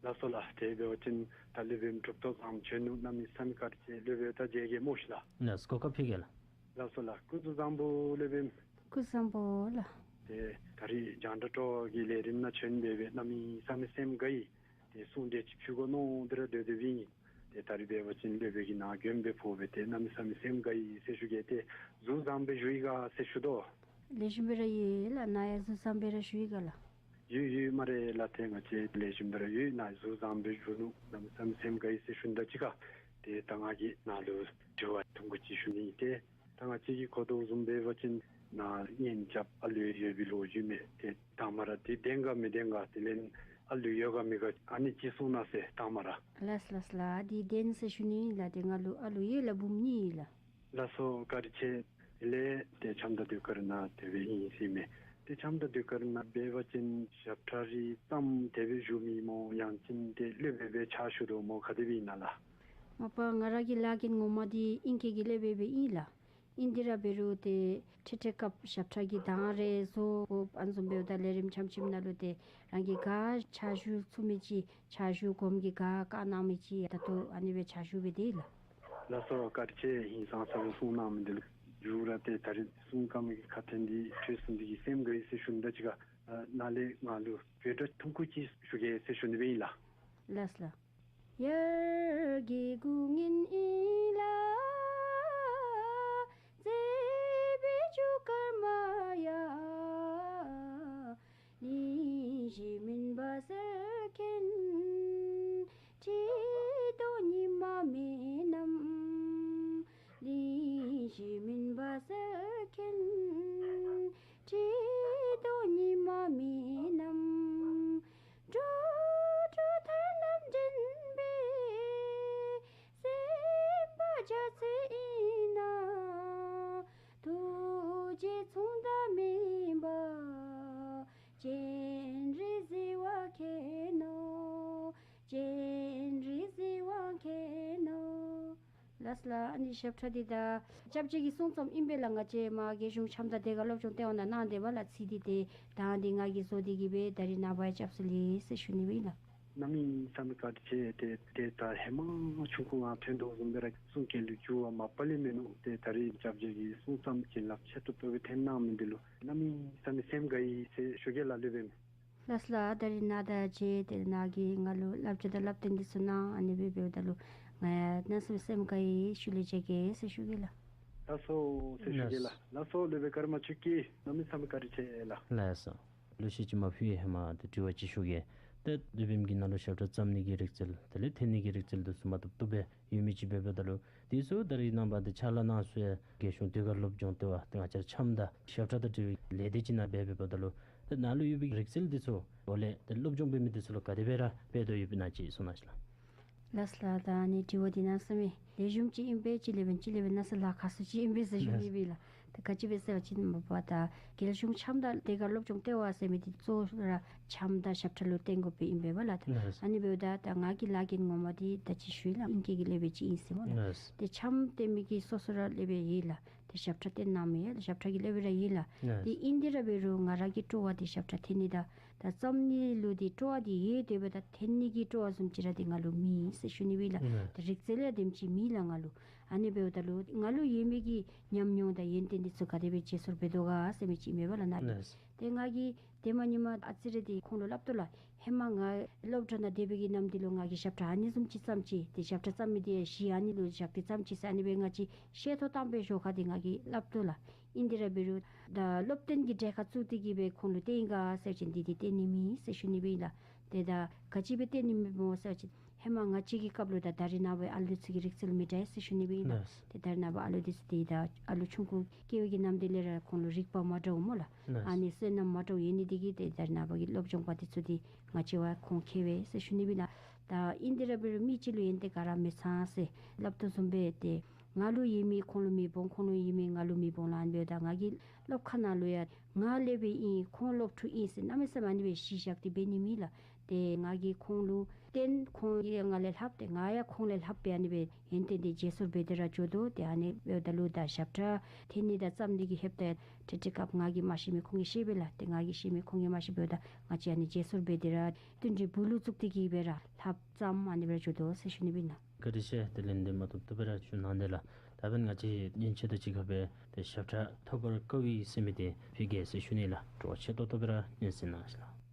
ལགས་སོ་ལགས། དེ་འབད་བ་ཅིན་ད་སློབ་དཔོན་གྲུབ་ཐོབ་བཟང་པོ་བྱོན་ནུག། གནམ་མེད་ས་མེད་བཀའ་དྲིན་ཆེ། སློབ་དཔོན་ད་མཇལ་གེ་སྨོ་ཤིག་ལགས། ལགས་སོ། གོ་སྐབས་ཕུལ་གེ་ལགས། ལགས་སོ་ལགས། སྐུ་གཟུགས་བཟང་པོ་སློབ་དཔོན། སྐུ་གཟུགས་བཟང་པོ་ལགས། ཏེ་ད་རིས་རྒྱང་བསྒྲགས་སྤྲོ་བ་གི་ལས་རིམ་ནང་བྱོན་སྦེ་སྦེ་གནམ་མེད་ས་མེད་སེམས་དགའ་ཡི། ཏེ་གསུང་འདི་ཅིག་ཕུལ་དགོ་མནོ་སྟེ་ར་སྡོད་སྡོདཔ་ཨིན། ཏེ་ད་རིས་འབད་བ་ཅིན་སློབ་དཔོན་གྱིས་ནཱ་མགྱོནམ་སྦེ་ཕོག་སྦེ་ཏེ་གནམ་མེད་ས་མེད་སེམས་དགའ་ཡི་ཟེར་ཞུ་གེ། ཏེ་གཟུགས་བཟང་པོ་སྦེ་བཞུགས་ཡི་ག་ཟེར་ཞུ་དོ། ལེགས་ཤོམ་སྦེ་ར་ཡོད་ལགས། ནཱ་ཡང་གཟུགས་བཟང་པོ་སྦེ་ར་བཞུགས་ཡི་ག་ལགས། ཡོད་ཡོད་སྨ་རེ་ལགས། ཏེ་ང་བཅས་ལེགས་ཤོམ་སྦེ་ར་ཡོད། ནཱ་གཟུགས་བཟང་པོ་སྦེ་བཞུགས་ནུག། གནམ་མེད་ས་མེད་སེམས་དགའ་ཡི་ཟེར་ཞུ་ནི་དང་གཅིག་ཁར་ཏེ་ད་ང་གིས་ནཱ་ལུ་དྲི་བ་ཐུང་ཀུ་ཅིག་ཞུ་ནི། ཏེ་ད་ང་བཅས་ཀྱིས་གོ་དོ་བཟུམ་འབད་བ་ཅིན་ནཱ་གཉེན་རྐྱབ་ཨ་ལུ་ཡོད་པའི་ལོ་རྒྱུས་མས། ཏེ་དང་པ་ར་འདི་བདེན་ག་མི་བདེན་ག། དེ་ལས་ཨ་ལུ་ཡོད་ག་མེད་ག་ཨ་ནི་ཅིག་གསུང་གནང་ཟེར་དང་པ་ར། ལགས་ལགས་ལགས། འདི་བདེན་ཟེར་ཞུ་ནི་ལགས། ཏེ་ང་ལུ་ཨ་ལུ་ཡོད་ལགས། བུམོ་གཉིས་ཡོད་ལགས། ལགས་སོ། བཀའ་དྲིན་ཆེ། དེ་ལས་ཏེ་ཆམ་དང་ཟློས་གར་ནང་དེ་སྦེ་ཨིན་ཟེར་མས། ཏེ་ཆམ་དང་ཟློས་གར་ནང་འབད་བ་ཅིན་ཞབས་ཁྲ་རེ་བརྩམས་ཏེ་སྦེ་བཞུགས་མི་སྨོ། ཡང་ཅིན་ཏེ་སློབ་དཔོན་སྦེ་ཕྱག་ཞུ་དོ་སྨོ། ག་དེ་སྦེ་ཨིན་ན་ལགས། མ་པ་ང་ར་གི་ལཱ་འགན་ངོ་མ་འདི་ཨིང་སྐད་ཀྱི་སློབ་དཔོན་སྦེ་ཨིན་ལགས། ཨིན་དེ་ར་འབད་རུང་ཏེ་འཕྲལ་འཕྲལ་སྐབས་ཞབས་ཁྲ་གི་གདངས་རེ་བཟོ་དགོཔ་ཨ་ནི་བཟུམ་འབདཝ་ད་ལས་རིམ་ཆམ་ཆིམ་ནང་ལུ་ཏེ་རང་གིས་ག་ཕྱག་ཞུ་ཚུགས་མི་ཅིག་ཕྱག་ཞུ་དགོ་མི་གི་ག་བཀའ་གནང་མི་ཅིག་ད་ལྟོ་ཨ་ནི་སྦེ་ཕྱག་ཞུ་སྦེ་སྡོད་ཡི་ལགས། ལགས་སོ། བཀའ་དྲིན་ཆེ། ཧིང་སངས་ས་སྦེ་གསུང་གནང་མི་འདི་ལུ། མཇུག་ར་ཏེ་ད་རིས་གསུང་དཀའ་མོ་གི་ཁ་ཏོན་འདི་ཐོས་ཚུགས་མི་འདི་གིས་སེམས་དགའ་ཡི་ཟེར་ཞུ་ནི་དང་གཅིག་ཁར་ནཱ་ལས་ང་ལུ་བོད་སྒྲ་ཐུང་ཀུ་ཅིག་ཞུ་གེ་ཟེར་ཞུ་ནི་སྦེ་ཨིན་ལགས། ལགས་ལགས། ཡར་གྱི་སྐུ་ངན་ཨིན་ལགས། མཛེས་པའི་རྒྱུ་སྐར་མ་ཡང་། གླིང་བཞི་མུན་པ་སེལ་མཁན། ཁྲི་གདུགས་ཉི་མ་མེད་རྣམས། གླིང་བཞི་མུན་པ་སེལ་མཁན། ཁྲི་གདུགས་ཉི་མ་མེད་རྣམས། འགྲོ་དྲུག་ཐར་ལམ་འདྲེན་པའི། སེམས་དཔའ་རྒྱ་མཚོ་ཨིན་ན། ཐུགས་རྗེ་མཚུངས་ཟླ་མེད་པ། སྤྱན་རས་གཟིགས་དབང་མཁྱེན་ནོ། སྤྱན་རས་གཟིགས་དབང་མཁྱེན་ནོ། ལགས་ལགས། ཨ་ནི་ཞབས་ཁྲ་འདི་ད་སྐྱབས་རྗེ་གི་གསུང་ཙམ་ཨིན་པས་ལགས། ང་བཅས་མར་རྒྱལ་གཞུང་ཆམ་དང་ཟློས་གར་སློབ་སྦྱོང་ལྟེ་བ་ནང་གནང་སྡོདཔ་ལགས། ཚིག་འདི་ཏེ་གདངས་འདི་ང་གིས་བཟོ་སྟེ་གི་སྦེ་ད་རིས་ནངས་པ་ཡང་སྐྱབས་སུ་ལེན་ཟེར་ཞུ་ནི་སྦེ་ཨིན་ལགས། གནམ་མེད་ས་མེད་བཀའ་དྲིན་ཆེ། ཏེ་ཏེ་ད་ཧེ་མ་ཆུང་ཀུ་ང་ཐོན་དོ་བཟུམ་སྦེ་ར་གསུང་སྐད་ལུ་འགྱུར་བ་མ་པ་ལས་མིན་ནུག། ཏེ་ད་རིས་སྐྱབས་རྗེ་གི་གསུང་ཙམ་བྱིན་རླབས་ཆེ་ཏོག་ཏོ་སྦེ་ཐོན་གནང་མི་འདི་ལུ་གནམ་མེད་ས་མེད་སེམས་དགའ་ཡི་ཟེར་ཞུ་གེ་ལགས་སློབ་དཔོན། ལགས་ལགས། ད་རིས་ནཱ་དང་མཇལ་ཏེ་ནཱ་གིས་ང་ལུ་བསླབ་བྱ་དང་བསླབ་སྟོན་འདི་ཚུ་གནང་ཨ་ནི་སྦེ་འབདཝ་ད་ལུ་ང་ཡང་གནམ་མེད་ས་མེད་སེམས་དགའ་ཡི། ཤུལ་ལས་མཇལ་གེ་ཟེར་ཞུ་གེ་ལགས། ལགས་སོ་ཟེར་ཞུ་གེ་ལགས། ལགས་སོ་སློབ་དཔོན་ཀརྨ་ཆོས་སྐྱིད། གནམ་མེད་ས་མེད་བཀའ་དྲིན་ཆེ་ལགས། ལགས་སོ། ལུ་ཤིག་ཅིག་མ་ཕུལ་བའི་ཧེ་མ་ཏེ་དྲི་བ་ཅིག་ཞུ་གེ། ཏེ་སློབ་དཔོན་གྱིས་ནཱ་ལུ་ཞབས་ཁྲ་བརྩམ་ནི་གི་རིག་རྩལ་དེ་ལས་འཐེན་ནི་གི་རིག་རྩལ་འདི་ཚུ་མ་ཏོག་ཏོ་སྦེ་ཡོད་མི་ཅིག་འབདཝ་ད་ལུ་དེ་ཚུ་ད་རིས་ནངས་པ་འདི་ཕྱག་ལཱ་གནང་ས་རྒྱལ་གཞུང་ཟློས་གར་སློབ་སྦྱོང་ལྟེ་བ་ཏེ་ང་བཅས་ཆམ་དང་ཞབས་ཁྲ་དང་འབྲེལ་བའི་ལས་སྡེ་ཅིག་ནང་འབད་འབདཝ་ད་ལུ་ཏེ་ནཱ་ལུ་ཡོད་པའི་རིག་རྩལ་འདི་ཚུ་འོག་ལས་ཏེ་སློབ་སྦྱོང་འབད་མི་འདི་ཚུ་ལུ་ག་དེ་སྦེ་ར་འབད་དོ་ཡོདཔ་ཨིན་ན་ཅིག་གསུང་གནང་ཤིག་ལགས། ལགས་ལགས། ད་ཨ་ནི་དྲི་བ་འདི་གནམ་མེད་ས་མེད་ལེགས་ཤོམ་ཅིག་ཨིན་པས། ཅིག་ལས་འབདན་ཅིག་ལས་འབདན་གནམ་མེད་ས་མེད་ལཱ་ཁག་སུ་ཅིག་ཨིན་པས་ཟེར་ཞུ་ནི་སྦེ་ལགས། ད་ག་ཅི་སྦེ་ཟེར་བ་ཅིན་མ་པ་ད་རྒྱལ་གཞུང་ཆམ་དང་ཟློས་གར་སློབ་སྦྱོང་ལྟེ་བ་ཟེར་མི་འདི་གཙོ་བོ་ར་ཆམ་དང་ཞབས་ཁྲ་ལུ་བརྟེན་དགོཔ་ཨིན་པས་པ་ལགས། ད་ལགས། ཨ་ནི་འབདཝ་ད་ད་ང་གི་ལཱ་འགན་ངོ་མ་འདི་ད་ཅི་ཞུ་ཡི་ལགས། ཨིང་སྐད་ཀྱི་སློབ་དཔོན་ཅིག་ཨིན་ཟེར་སྨོ་ལགས། ལགས། ཏེ་ཆམ་བཏོན་མི་གི་སོ་སོ་ར་སློབ་དཔོན་ཡོད་ལགས། ཏེ་ཞབས་ཁྲ་བཏོན་གནང་མི་ཡང་ཞབས་ཁྲ་གི་སློབ་དཔོན་ར་ཡོད་ལགས། ལགས། ཏེ་ཨིན་དེ་ར་འབད་རུང་ང་ར་གི་སྤྲོ་བ་འདི་ཞབས་ཁྲ་འཐེན་ནི་དང་ད་བརྩམ་ནི་ལུ་འདི་སྤྲོ་བ་འདི་ཡོད། དེ་འབདཝ་ད་འཐེན་ནི་གི་སྤྲོ་བ་བཟུམ་ཅིག་ར་འདི་ང་ལུ་མེད་ཟེར་ཞུ་ནི་སྦེ་ལགས། ལགས། ད་རིག་རྩལ་ཡང་དེམ་ཅིག་མེད་ལགས་ང་ལུ། ཨ་ནི་འབདཝ་ད་ལུ་ང་ལུ་ཡོད་མི་གི་ཉམས་མྱོང་དང་ཡོན་ཏན་འདི་ཚུ་ག་དེ་སྦེ་བརྗེ་སོར་འབད་དོ་ག་ཟེར་མི་ཅིག་ཨིན་པས་པ་ལགས་ནཱ། ལགས། ཏེ་ང་གིས་ཧེ་མ་ཉིནམ་ཨ་ཙི་རེ་འདི་ཁོང་ལུ་སླབ་དོ་ལགས། ཧེ་མ་ང་སློབ་གྲྭ་ནང་སྡོད་པའི་གི་ནམ་འདི་ལུ་ང་གིས་ཞབས་ཁྲ་ཨ་ནི་བཟུམ་ཅིག་བརྩམས་ཅི། ཏེ་ཞབས་ཁྲ་བརྩམ་མི་འདི་གཞི་ཨ་ནི་ལུ་བཞག་སྟེ་བརྩམས་ཅི་ཟེར་ཨ་ནི་སྦེ་ང་བཅས་ཤེས་ཐོག་བཏང་པའི་ཞོར་ཁར་འདི་ང་གིས་སླབ་དོ་ལགས། ཨིན་དེ་ར་འབད་རུང་ད་སློབ་སྟོན་གྱི་གྲལ་ཁར་བཙུགས་ཏེ་གི་སྦེ་ཁོང་ལུ་སྟོན་ཡི་ག་ཟེར་བ་ཅིན་འདི་འདི་སྟོན་ནི་མེད་ཟེར་ཞུ་ནི་སྦེ་ཨིན་ལགས། ཏེ་ད་ག་ཅི་སྦེ་སྟོན་ནི་མེད་སྨོ་ཟེར་བ་ཅིན་ཧེ་མ་ང་བཅས་ཀྱི་སྐབས་ལུ་དང་ད་རིས་ནངས་པའི་ཨ་ལུ་ཚུ་གི་རིག་རྩལ་མི་འདྲ་ཟེར་ཞུ་ནི་སྦེ་ཨིན་ལགས། ལགས། ཏེ་ད་རིས་ནངས་པ་ཨ་ལུ་འདི་ཚུ་ཏེ་ད་ཨ་ལུ་ཆུང་ཀུ་སྐྱེས་པའི་གི་ནམ་འདི་ལས་ར་ཁོང་ལུ་རིག་པ་མ་འདྲཝ་སྨོ་ལགས། ལགས། ཨ་ནི་བསོད་ནམས་མ་འདྲཝ་ཡོད་ནི་འདི་གིས་ཏེ་ད་རིས་ནངས་པ་གི་སློབ་སྦྱོང་པ་འདི་ཚུ་འདི་ང་བཅས་བ་ཁོང་ཁེ་བས་ཟེར་ཞུ་ནི་སྦེ་ཨིན་ལགས། ད་ཨིན་དེ་ར་འབད་རུང་མི་གཅིག་ལུ་ཡོན་ཏན་ག་ར་མི་ཚང་ཟེར་སླབ་དོ་བཟུམ་སྦེ་ཏེ་ ང་ལུ་ཡོད་མི་ཁོང་ལུ་མི་འབོ། ཁོང་ལུ་ཡོད་མི་ང་ལུ་མི་འབོ་ལགས། ཨ་ནི་འབདཝ་ད་ང་གིས་སློབ་ཁང་ནང་ལུ་ཡང་ང་སློབ་ཕྲུག་ཨིན་ཟེར་གནམ་མེད་ས་མེད་ཨ་ནི་སྦེ་གཞི་བཞག་སྟེ་འབད་ནི་མེད་ལགས། ཏེ་ང་གིས་ཁོང་ལུ་བརྟེན། ཁོང་གིས་ང་ལས་ལྷགཔ་ཏེ་ང་ཡང་ཁོང་ལས་ལྷགཔ་སྦེ་ཨ་ནི་སྦེ་ཡོན་ཏན་འདི་བརྗེ་སོར་འབད་དེ་ར་འགྱོ་དོ། ཏེ་ཨ་ནི་འབདཝ་ད་ལུ་ད་ཞབས་ཁྲ་འཐེན་ནི་དང་བརྩམ་ནི་གི་ཧེབ་ཏེ་ཏེ་ཏེ་སྐབས་ང་གིས་མ་ཤེས་མི་ཁོང་གིས་ཤེས་པས་ལགས། ཏེ་ང་གིས་ཤེས་མི་ཁོང་གིས་མ་ཤེས་པས། འབདཝ་ད་ང་བཅས་ཨ་ནི་བརྗེ་སོར་འབད་དེ་ར་བསྟུན་གྲོས་བུ་ལུ་བཙུགས་ཏེ་གིས་སྦེ་ར་ལྷབ་བརྩམ་ཨ་ནི་སྦེ་ར་འགྱོ་དོ་ཟེར་ཞུ་ནི་ཨིན་ལགས། བཀའ་དྲིན་ཆེ། དེ་ལན་འདི་མ་ཐུབ་ཐུབ་སྦེ་ར་ཞུ་གནང་དེས་ལགས། ད་འབདན་ང་བཅས་ཉིནམ་ཆེ་ཏོག་ཅིག་ཁར་སྦེ་ཏེ་ཞབས་ཁྲ་ཐོབ་པར་དཀའ་བའི་ཟེར་མི་འདི་ཕུལ་གེ་ཟེར་ཞུ་ནི་ལགས། སྤྲོ་བ་ཆེ་ཏོག་ཏོ་སྦེ་ར་སྙན་གསན་གནང་ཞིག་ལགས།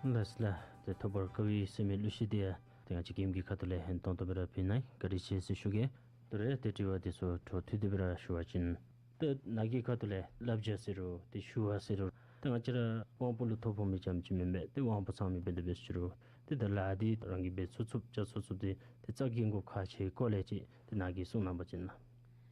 ལགས་ལགས། ཏེ་ཐོབ་པར་དཀའ་བའི་ཟེར་མི་གླུ་གཞས་འདི་ཡང་ཏེ་ང་བཅས་ཀྱི་ཨེམ་ཆི་ཁ་ཐུག་ལས་ཧན་ཏོང་ཏོ་སྦེ་ར་ཕུལ་གནང་ཡི། བཀའ་དྲིན་ཆེ་ཟེར་ཞུ་གེ། དེ་རེ་ཏེ་དྲི་བ་དེ་ཚུ་འཕྲོ་མཐུད་དེ་སྦེ་ར་ཞུ་བ་ཅིན། ཏེ་ནཱ་གི་ཁ་ཐུག་ལས་བསླབ་བྱ་ཟེར་རུང་ཏེ་ཞུ་བ་ཟེར་རུང་ཏེ་ང་བཅས་ར་དབང་པོ་ལུ་ཐོ་ཕོག་མི་རྐྱངམ་ཅིག་མེན་པས། ཏེ་དབང་པོ་ཚང་མི་འབད་དེ་འབད་ཞུ་རུང་ཏེ་ད་ལཱ་འདི་རང་གིས་འབད་ཚུགས་ཚུགསཔ་བྱ་ཚུགས་ཚུགསཔ་འདི་ཏེ་རྩ་འགེངས་དགོཔ་ཁག་ཆེ་སྐོར་ལས་ཅིག་ཏེ་ནཱ་གིས་གསུང་གནང་བ་ཅིན་ལགས།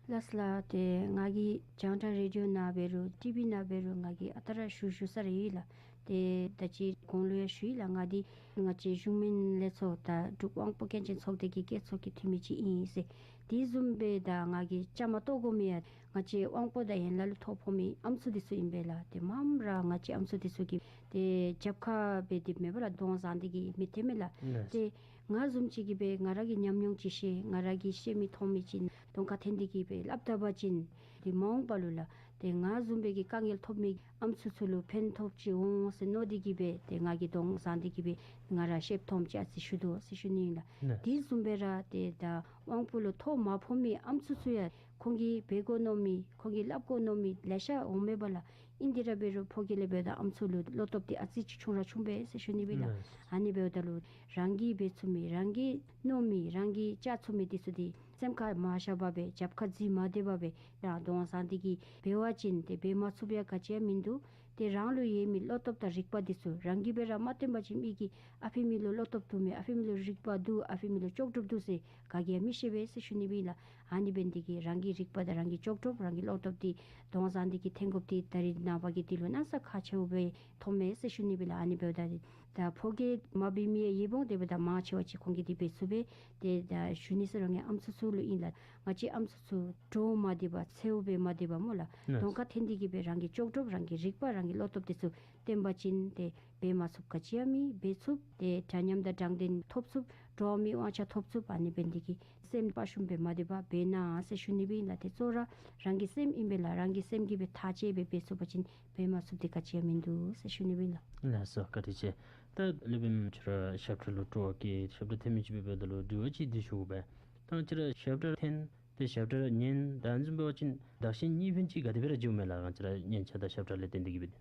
ལགས་སོ་ལགས། ཏེ་ང་གིས་རྒྱང་བསྒྲགས་རེ་ཌི་ཡོ་ནང་འབད་རུང་ཊི་བི་ནང་འབད་རུང་ང་གིས་ཨ་རྟག་ར་ཞུ་ཞུ་ས་ར་ཡོད་ལགས། ཏེ་ད་ཅི་གོང་ལུ་ཡང་ཞུ་ཡི་ལགས། ང་འདི་ང་བཅས་གཞུང་མིན་ལས་ཚོགས་དང་འབྲུག་དབང་པོ་སྐྱོན་ཅན་ཚོགས་སྡེ་གི་བཀོད་ཚོགས་ཀྱི་འཐུས་མི་ཅིག་ཨིན་ཟེར། དེ་བཟུམ་སྦེ་ད་ང་གིས་བཅའ་མར་གཏོགས་དགོ་མི་ཡང་ང་བཅས་དབང་པོ་དང་ཡན་ལག་ལུ་ཐོ་ཕོག་མི་ཨམ་སྲུ་འདི་ཚུ་ཨིན་པས་ལགས། ཏེ་མངམ་ར་ང་བཅས་ཨམ་སྲུ་འདི་ཚུ་གིས་ཏེ་རྒྱབ་ཁ་འབད་དེ་མེན་པ་ལགས། གདོང་བཟང་སྟེ་གིས་མི་ཐོན་མས་ལགས། ལགས། ཏེ་ང་བཟུམ་ཅིག་གིས་སྦེ་ང་ར་གི་ཉམས་མྱོང་ཅིག་བཤད། ང་ར་གིས་ཤེས་མི་མཐོང་མི་ཅིག་གདོང་ཁར་འཐོན་ཏེ་གིས་སྦེ་སླབ་ད་པ་ཅིན་ཏེ་མ་འོངས་པ་ལུ་ལགས་ཏེ་ང་བཟུམ་སྦེ་གིས་དཀའ་ངལ་ཐོབ་མི་ཨམ་སྲུ་ཚུ་ལུ་ཕན་ཐོགས་ཅིག་འོང་ཟེར་མནོ་སྟེ་གིས་སྦེ་ཏེ་ང་གིས་གདོང་བཟང་སྟེ་གིས་སྦེ་ང་ར་ཤེསཔ་མཐོངམ་ཅིག་ཨ་ཙི་ཞུ་དོ་ཟེར་ཞུ་ནི་ཨིན་ལགས། ལགས། དེ་བཟུམ་སྦེ་ར་ཏེ་ད་དབང་པོ་ལུ་ཐོ་མ་ཕོག་མི་ཨམ་སྲུ་ཚུ་ཡང་ཁོང་གིས་འབད་དགོ་མནོ་མི་ཁོང་གིས་སླབ་དགོ་མནོ་མི་ལེ་ཤ་འོང་མས་པ་ལགས། ཨིན་དེ་ར་འབད་རུང་ཕོ་སྐྱེས་ལས་འབདཝ་ད་ཨམ་སྲུ་ལུ་བློ་སྟོབས་འདི་ཨ་ཙི་ཅིག་ཆུང་ར་ཆུང་པས་ཟེར་ཞུ་ནི་སྦེ་ལགས། ལགས། ཨ་ནི་འབདཝ་ད་ལུ་རང་གིས་འབད་ཚུགས་མི་རང་གིས་མནོ་མི་རང་གིས་བཅའ་ཚུགས་མི་འདི་ཚུ་འདི་སེམས་ཁར་མ་བཞག་པར་སྦེ་རྒྱབ་ཁར་འཛིང་མ་སྡོད་པར་སྦེ་རང་གདོང་བཟང་སྟེ་གིས་འབད་བ་ཅིན་ཏེ་འབད་མ་ཚུགསཔ་ཡང་ག་ཅི་ཡང་མིན་འདུག། ཏེ་རང་ལུ་ཡོད་མི་བློ་སྟོབས་དང་རིག་པ་འདི་ཚུ་རང་གིས་སྦེ་ར་མ་བཏོན་པ་ཅིན་མི་གིས་ཨ་ཕི་མི་ལུ་བློ་སྟོབས་འདུག་མས། ཨ་ཕི་མི་ལུ་རིག་པ་འདུག། ཨ་ཕི་མི་ལུ་ལྕོགས་གྲུབ་འདུག་ཟེར་ག་གིས་ཡང་མི་ཤེས་པས་ཟེར་ཞུ་ནི་སྦེ་ལགས། ཨ་ནི་འབད་ནི་འདི་གིས་རང་གི་རིག་པ་དང་རང་གི་ལྕོགས་གྲུབ་རང་གི་བློ་སྟོབས་འདི་གདོང་བཟང་འདི་གིས་འཐོན་དགོཔ་འདི་ད་རིས་ནངས་པ་གི་འདི་ལུ་གནམ་ས་ཁག་ཆེཝ་སྦེ་མཐོངམ་མས་ཟེར་ཞུ་ནི་སྦེ་ལགས། ཨ་ནི་འབདཝ་ད་ད་ཕོ་སྐྱེས་མ་འབད་མི་ཡང་ཡོདཔ་འོང་། དེ་འབདཝ་ད་མང་ཆེ་བ་ཅིག་ཁོང་གིས་འདི་འབད་ཚུགས་པས། ཏེ་ད་ཞུ་ནི་ཟེར་རུང་ངེའི་ཨམ་སྲུ་ཚུ་ལུ་ཨིན་ལགས། ང་བཅས་ཨམ་སྲུ་ཚུ་འདྲོག་མ་སྡོད་པར་འཚེརཝ་སྦེ་མ་སྡོད་པར་སྨོ་ལགས། ལགས། གདོང་ཁར་འཐོན་ཏེ་གིས་སྦེ་རང་གི་ལྕོགས་གྲུབ་རང་གི་རིག་པ་རང་གི་བློ་སྟོབས་འདི་ཚུ་བཏོན་པ་ཅིན་ཏེ་འབད་མ་ཚུགསཔ་ག་ཅི་ཡང་མེད། འབད་ཚུགས། ཏེ་འདྲ་མཉམ་དང་དྲང་བདེན་ཐོབ་ཚུགས། འགྲོ་བ་མིའི་དབང་ཆ་ཐོབ་ཚུགས། ཨ་ནི་འབད་ནི་འདི་གིས་སེམས་དཔའ་ཞུམ་སྦེ་མ་སྡོད་པར་འབད་གནང་ཟེར་ཞུ་ནི་སྦེ་ཨིན་ལགས། ཏེ་གཙོ་བོ་ར་རང་གི་སེམས་ཨིན་པས་ལགས། རང་གི་སེམས་ཀྱིས་སྦེ་ཐག་བཅད་སྦེ་འབད་ཚུགས་པ་ཅིན་འབད་མ་ཚུགསཔ་འདི་ག་ཅི་ཡང་མིན་འདུག་ཟེར་ཞུ་ནི་སྦེ་ཨིན་ལགས། ལགས་སོ། བཀའ་དྲིན་ཆེ། ད་སློབ་དཔོན་ཁྱོད་ར་ཞབས་ཁྲ་ལུ་སྤྲོ་བ་སྐྱེས་ཞབས་ཁྲ་འཐེན་མི་ཅིག་འབདཝ་ད་ལུ་དྲི་བ་ཅིག་འདི་ཞུ་དགོ་པས། ད་ཁྱོད་ར་ཞབས་ཁྲ་འཐེན་ཏེ་ཞབས་ཁྲ་ཉན་ད་ཨ་ནི་བཟུམ་འབད་བ་ཅིན་བདག་གཞན་གཉིས་ཕན་ཅིག་ག་དེ་སྦེ་ར་འགྱོཝ་མས་ལགས། ང་བཅས་ར་སྙན་ཆ་དང་ཞབས་ཁྲ་ལས་བརྟེན་ཏེ་གིས་སྦེ།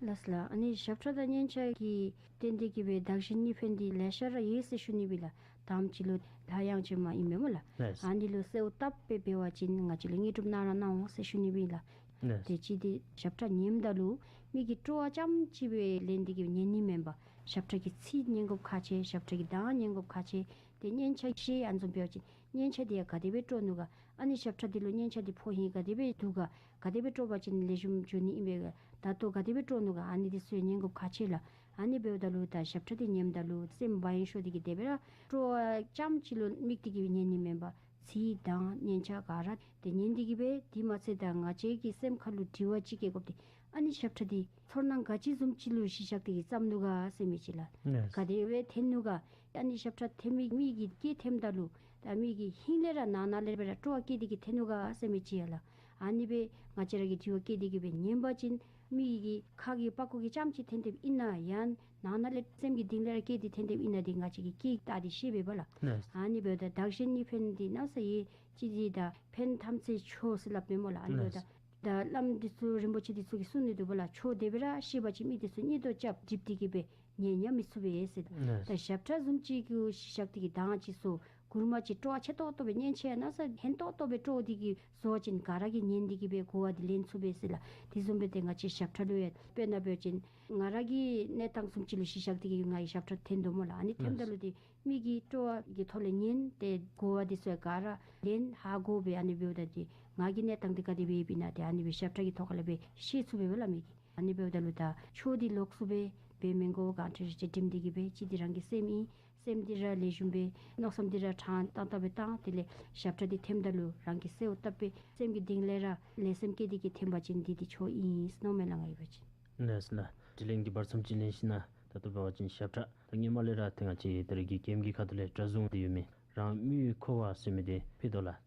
ལགས་སོ་ལགས། ཨ་ནི་ཞབས་ཁྲ་དང་སྙན་ཆ་གིས་བརྟེན་ཏེ་གིས་སྦེ་བདག་གཞན་གཉིས་ཕན་འདི་ལེ་ཤ་ར་ཡོད་ཟེར་ཞུ་ནི་སྦེ་ལགས། དང་པ་ཅིག་ལུ་ལྷ་དབྱངས་ཅན་མ་ཨིན་མས་སྨོ་ལགས། ལགས། ཨ་ནི་ལུ་གསོལཝ་བཏབ་སྦེ་འབད་བ་ཅིན་ང་བཅས་ལུ་དངོས་གྲུབ་གནང་ར་གནང་འོང་ཟེར་ཞུ་ནི་སྦེ་ལགས། ལགས། ཏེ་གཅིག་འདི་ཞབས་ཁྲ་ཉནམ་ད་ལུ་མི་གི་སྤྲོ་བ་རྐྱངམ་ཅིག་སྦེ་ལེན་ཏེ་གིས་ཉན་ནི་མེན་པར་ཞབས་ཁྲ་གི་ཚིག་ཉན་དགོཔ་ཁག་ཆེ། ཞབས་ཁྲ་གི་གདངས་ཉན་དགོཔ་ཁག་ཆེ། ཏེ་སྙན་ཆ་ཤེས་ཨ་ནི་བཟུམ་འབད་བ་ཅིན་སྙན་ཆ་འདི་ཡང་ག་དེ་སྦེ་དཀྲོག་ནུག་ག། ཨ་ནི་ཞབས་ཁྲ་འདི་ལུ་སྙན་ཆ་འདི་ཕོག་ཧིང་ག་དེ་སྦེ་འདུག་ག། ག་དེ་སྦེ་དཀྲོག་པ་ཅིན་ལེགས་ཤོམ་འགྱོ་ནི་ཨིན་པས་ག། ད་ལྟོ་ག་དེ་སྦེ་དཀྲོག་ནུག་ག། ཨ་ནི་འདི་ཚུ་ཡང་ཉན་དགོཔ་ཁག་ཆེ་ལགས། ཨ་ནི་འབདཝ་ད་ལུ་ད་ཞབས་ཁྲ་འདི་ཉནམ་ད་ལུ་སེམས་བ་ཡན་ཤོར་ཏེ་གིས་དེ་སྦེ་ར་སྤྲོ་བ་རྐྱངམ་ཅིག་ལུ་དམིགས་ཏེ་གིས་ཉན་ནི་མེན་པར་ཚིག་དང་སྙན་ཆ་ག་ར་ཏེ་ཉན་ཏེ་གིས་སྦེ་དེ་མ་ཚད་ད་ང་བཅས་ཀྱི་སེམས་ཁ་ལུ་དྲི་བ་ཅིག་སྐྱེ་དགོཔ་འདི་ཨ་ནི་ཞབས་ཁྲ་འདི་ཚོར་སྣང་ག་ཅི་བཟུམ་ཅིག་ལུ་གཞི་བཞག་སྟེ་གིས་བརྩམས་ནུག་ག་ཟེར་མི་ཅིག་ལགས། ལགས། ག་དེ་སྦེ་འཐེན་ནུག་ག། ཨ་ནི་ཞབས་ཁྲ་འཐེན་མི་མི་གི་སྐད་འཐེནམ་ད་ལུ་ད་མི་གི་ཧིང་ལས་ར་ནང་ན་ལས་སྦེ་ར་སྤྲོ་བ་སྐྱེས་ཏེ་གིས་འཐེན་ནུག་ག་ཟེར་མི་ཅིག་ཡ་ལགས། ཨ་ནི་སྦེ་ང་བཅས་ར་གིས་དྲི་བ་བཀོད་དེ་གིས་སྦེ་ཉན་པ་ཅིན་མི་གི་ཁ་གི་པགས་ཀོ་གིས་རྐྱངམ་ཅིག་འཐེན་དེས་ཨིན་ན་ཡང་ནང་ན་ལས་སེམས་ཀྱི་གཏིང་ལས་ར་སྐྱེས་ཏེ་འཐེན་དེས་ཨིན་ན་འདི་ང་བཅས་ཀྱིས་སྐད་བཏགས་ཏེ་ཤེས་པས་པ་ལགས། ལགས། ཨ་ནི་འབདཝ་ད་བདག་གཞན་གཉིས་ཕན་འདི་གནམ་ས་ཡོད། གཅིག་འདི་ད་ཕན་ཐམས་ཅད་མཆོག་ཟེར་སླབ་མས་སྨོ་ལགས། ཨ་ནི་འབདཝ་ད་ལགས། ད་བླམ་འདི་ཚུ་རིན་པོ་ཆེ་འདི་ཚུ་གིས་གསུང་ནི་འདུག་པ་ལགས། མཆོག་དེ་སྦེ་ར་ཤེས་པ་ཅིན་མི་འདི་ཚུ་སྙིང་སྟོབས་རྐྱབ་སྒྲིབ་སྟེ་གིས་སྦེ་ཉན་ཡང་མི་ཚུགས་པས་ཟེར། ལགས། ད་ཞབས་ཁྲ་བཟུམ་ཅིག་གུ་གཞི་བཞག་སྟེ་གིས་གདངས་ཅིག་བཟོ། མགུར་མ་ཅིག་སྤྲོ་བ་ཆེ་ཏོག་ཏོ་སྦེ་སྙན་ཆ་ཡང་གནམ་ས་ཧན་ཏོག་ཏོ་སྦེ་དཀྲོག་སྟེ་གིས་བཟོ་བ་ཅིན་ག་ར་གིས་ཉན་ཏེ་གིས་སྦེ་གོ་བ་འདི་ལེན་ཚུགས་པས་ཟེར་ལགས། དེ་བཟུམ་སྦེ་ཏེ་ང་བཅས་ཞབས་ཁྲ་ལུ་ཡང་དཔེར་ན་འབད་བ་ཅིན་ང་ར་གི་གནས་སྟངས་བཟུམ་ཅིག་ལུ་གཞི་བཞག་སྟེ་གིས་ང་གིས་ཞབས་ཁྲ་འཐེན་དོ་སྨོ་ལགས། ཨ་ནི་འཐེནམ་ད་ལུ་ཏེ་མི་གིས་སྤྲོ་བ་གི་ཐོག་ལས་ཉན་ཏེ་གོ་བ་འདི་ཚུ་ག་ར་ལེན་ཧ་གོ་སྦེ་ཨ་ནི་འབདཝ་ད་ཏེ་ང་གི་གནས་སྟངས་འདི་ག་དེ་སྦེ་ཡོདཔ་ཨིན་ན་ཏེ་ཨ་ནི་སྦེ་ཞབས་ཁྲ་གི་ཐོག་ཁ་ལས་སྦེ་ཤེས་ཚུགས་པས་པ་ལགས་མི་གིས། ཨ་ནི་འབདཝ་ད་ལུ་ད་མཆོག་འདི་ལོགས་སུ་སྦེ་འབད་མི་དགོ། གང་འཕྲལ་ཅིག་སྒྲིམ་སྟེ་གིས་སྦེ་གཅིག་འདི་རང་གི་སེམས་ཨིན། སེམས་འདི་ར་ལེགས་ཤོམ་སྦེ་མནོ་བསམ་འདི་ར་དྲང་ཏང་ཏ་སྦེ་བཏང་། དེ་ལས་ཞབས་ཁྲ་འདི་འཐེནམ་ད་ལུ་རང་གིས་གསོལཝ་བཏབ་སྦེ་སེམས་ཀྱི་གཏིང་ལས་ར་ལེགས་སེམས་བསྐྱེད་དེ་གིས་འཐེན་པ་ཅིན་འདི་འདི་མཆོག་ཨིན་མནོཝ་མས་ལགས་ང་ཡོད་པ་ཅིན། ལགས་སོ་ལགས། དྲི་ལན་གྱི་བར་མཚམས་ཅིག་ལེན་ཞིན་ན་ད་ལྟོ་འབད་བ་ཅིན་ཞབས་ཁྲ་ད་སྔོན་མ་ལས་ར་ཏེ་ང་བཅས་ད་རེས་ཀྱི་ཀེམ་གྱི་ཁ་ཐུག་ལས་གྲྭ་གཟུངས་འདི་ཡོད་མི་རང་མིའི་འཁོར་བ་ཟེར་མི་འདི་ཕུལ་དོ་ལགས།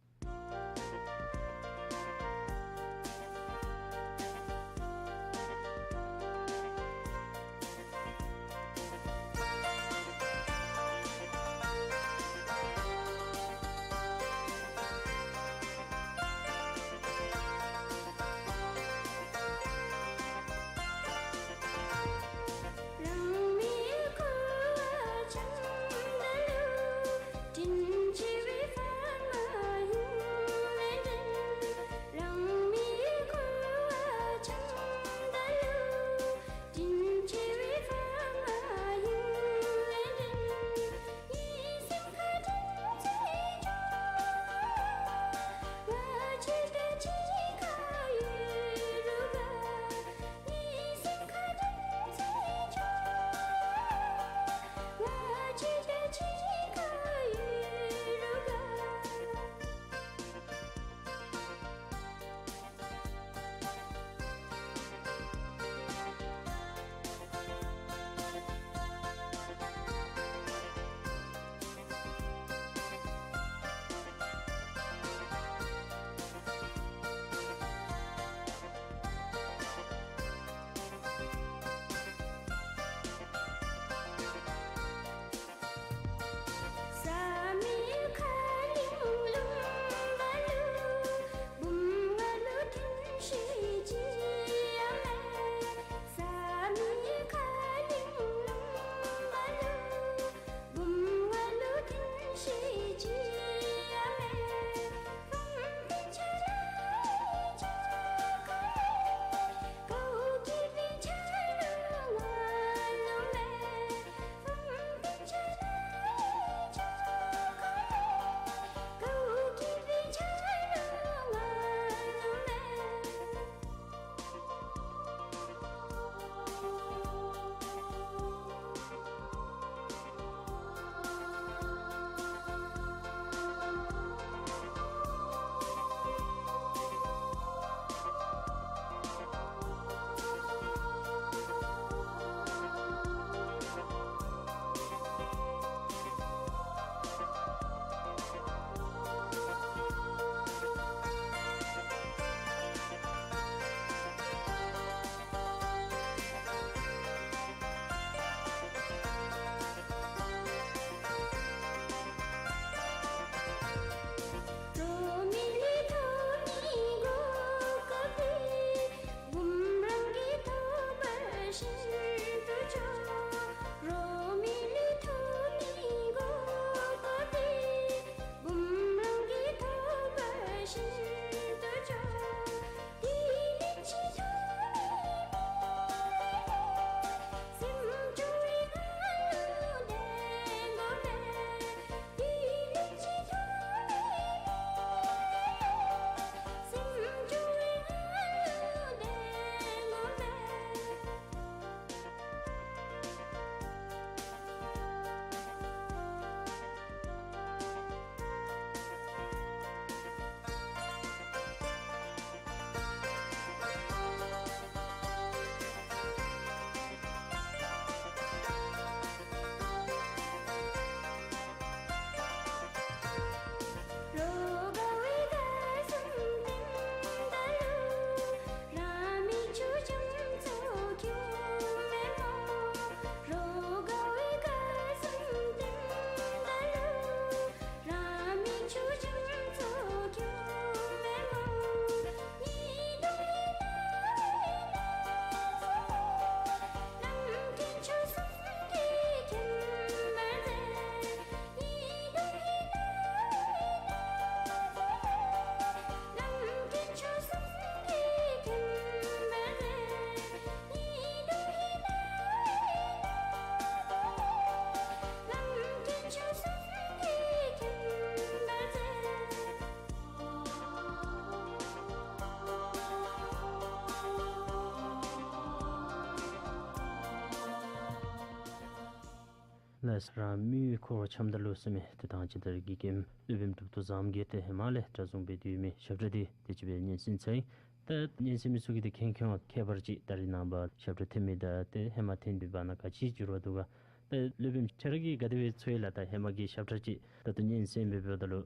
ལགས། རང་མི་ཡུལ་འཁོར་བ་འཁྱམས་ད་ལུ་ཟེར་མི་ཏེ་ད་ཅི་ད་རིས་ཀྱི་མཁན་སློབ་དཔོན་གྲུབ་ཐོབ་བཟངམོ་གིས་ཏེ་ཧེ་མ་ལས་གྲྭ་བཙུན་སྦེ་སྡོད་མི་ཞབས་ཁྲ་འདི་དེ་ཅིག་སྦེ་སྙན་གསན་ཚར་ཡི། ད་སྙན་གསན་མི་ཚུ་གིས་ཏེ་མཁྱེན་མཁྱེནམ་ཁྱད་པར་ཅིག་ད་རིས་ནངས་པ་ཞབས་ཁྲ་འཐེན་མི་དང་ཏེ་ཧེ་མ་འཐེན་དོ་བ་ནང་ག་ཅི་འགྱུར་བ་འདུག་ག། ད་སློབ་དཔོན་ཁྱོད་ར་གིས་ག་དེ་སྦེ་ཚོར་ཡི་ལགས། ད་ཧེ་མ་གི་ཞབས་ཁྲ་ཅིག་ད་ལྟོ་སྙན་གསན་སྦེ་འབདཝ་ད་ལུ།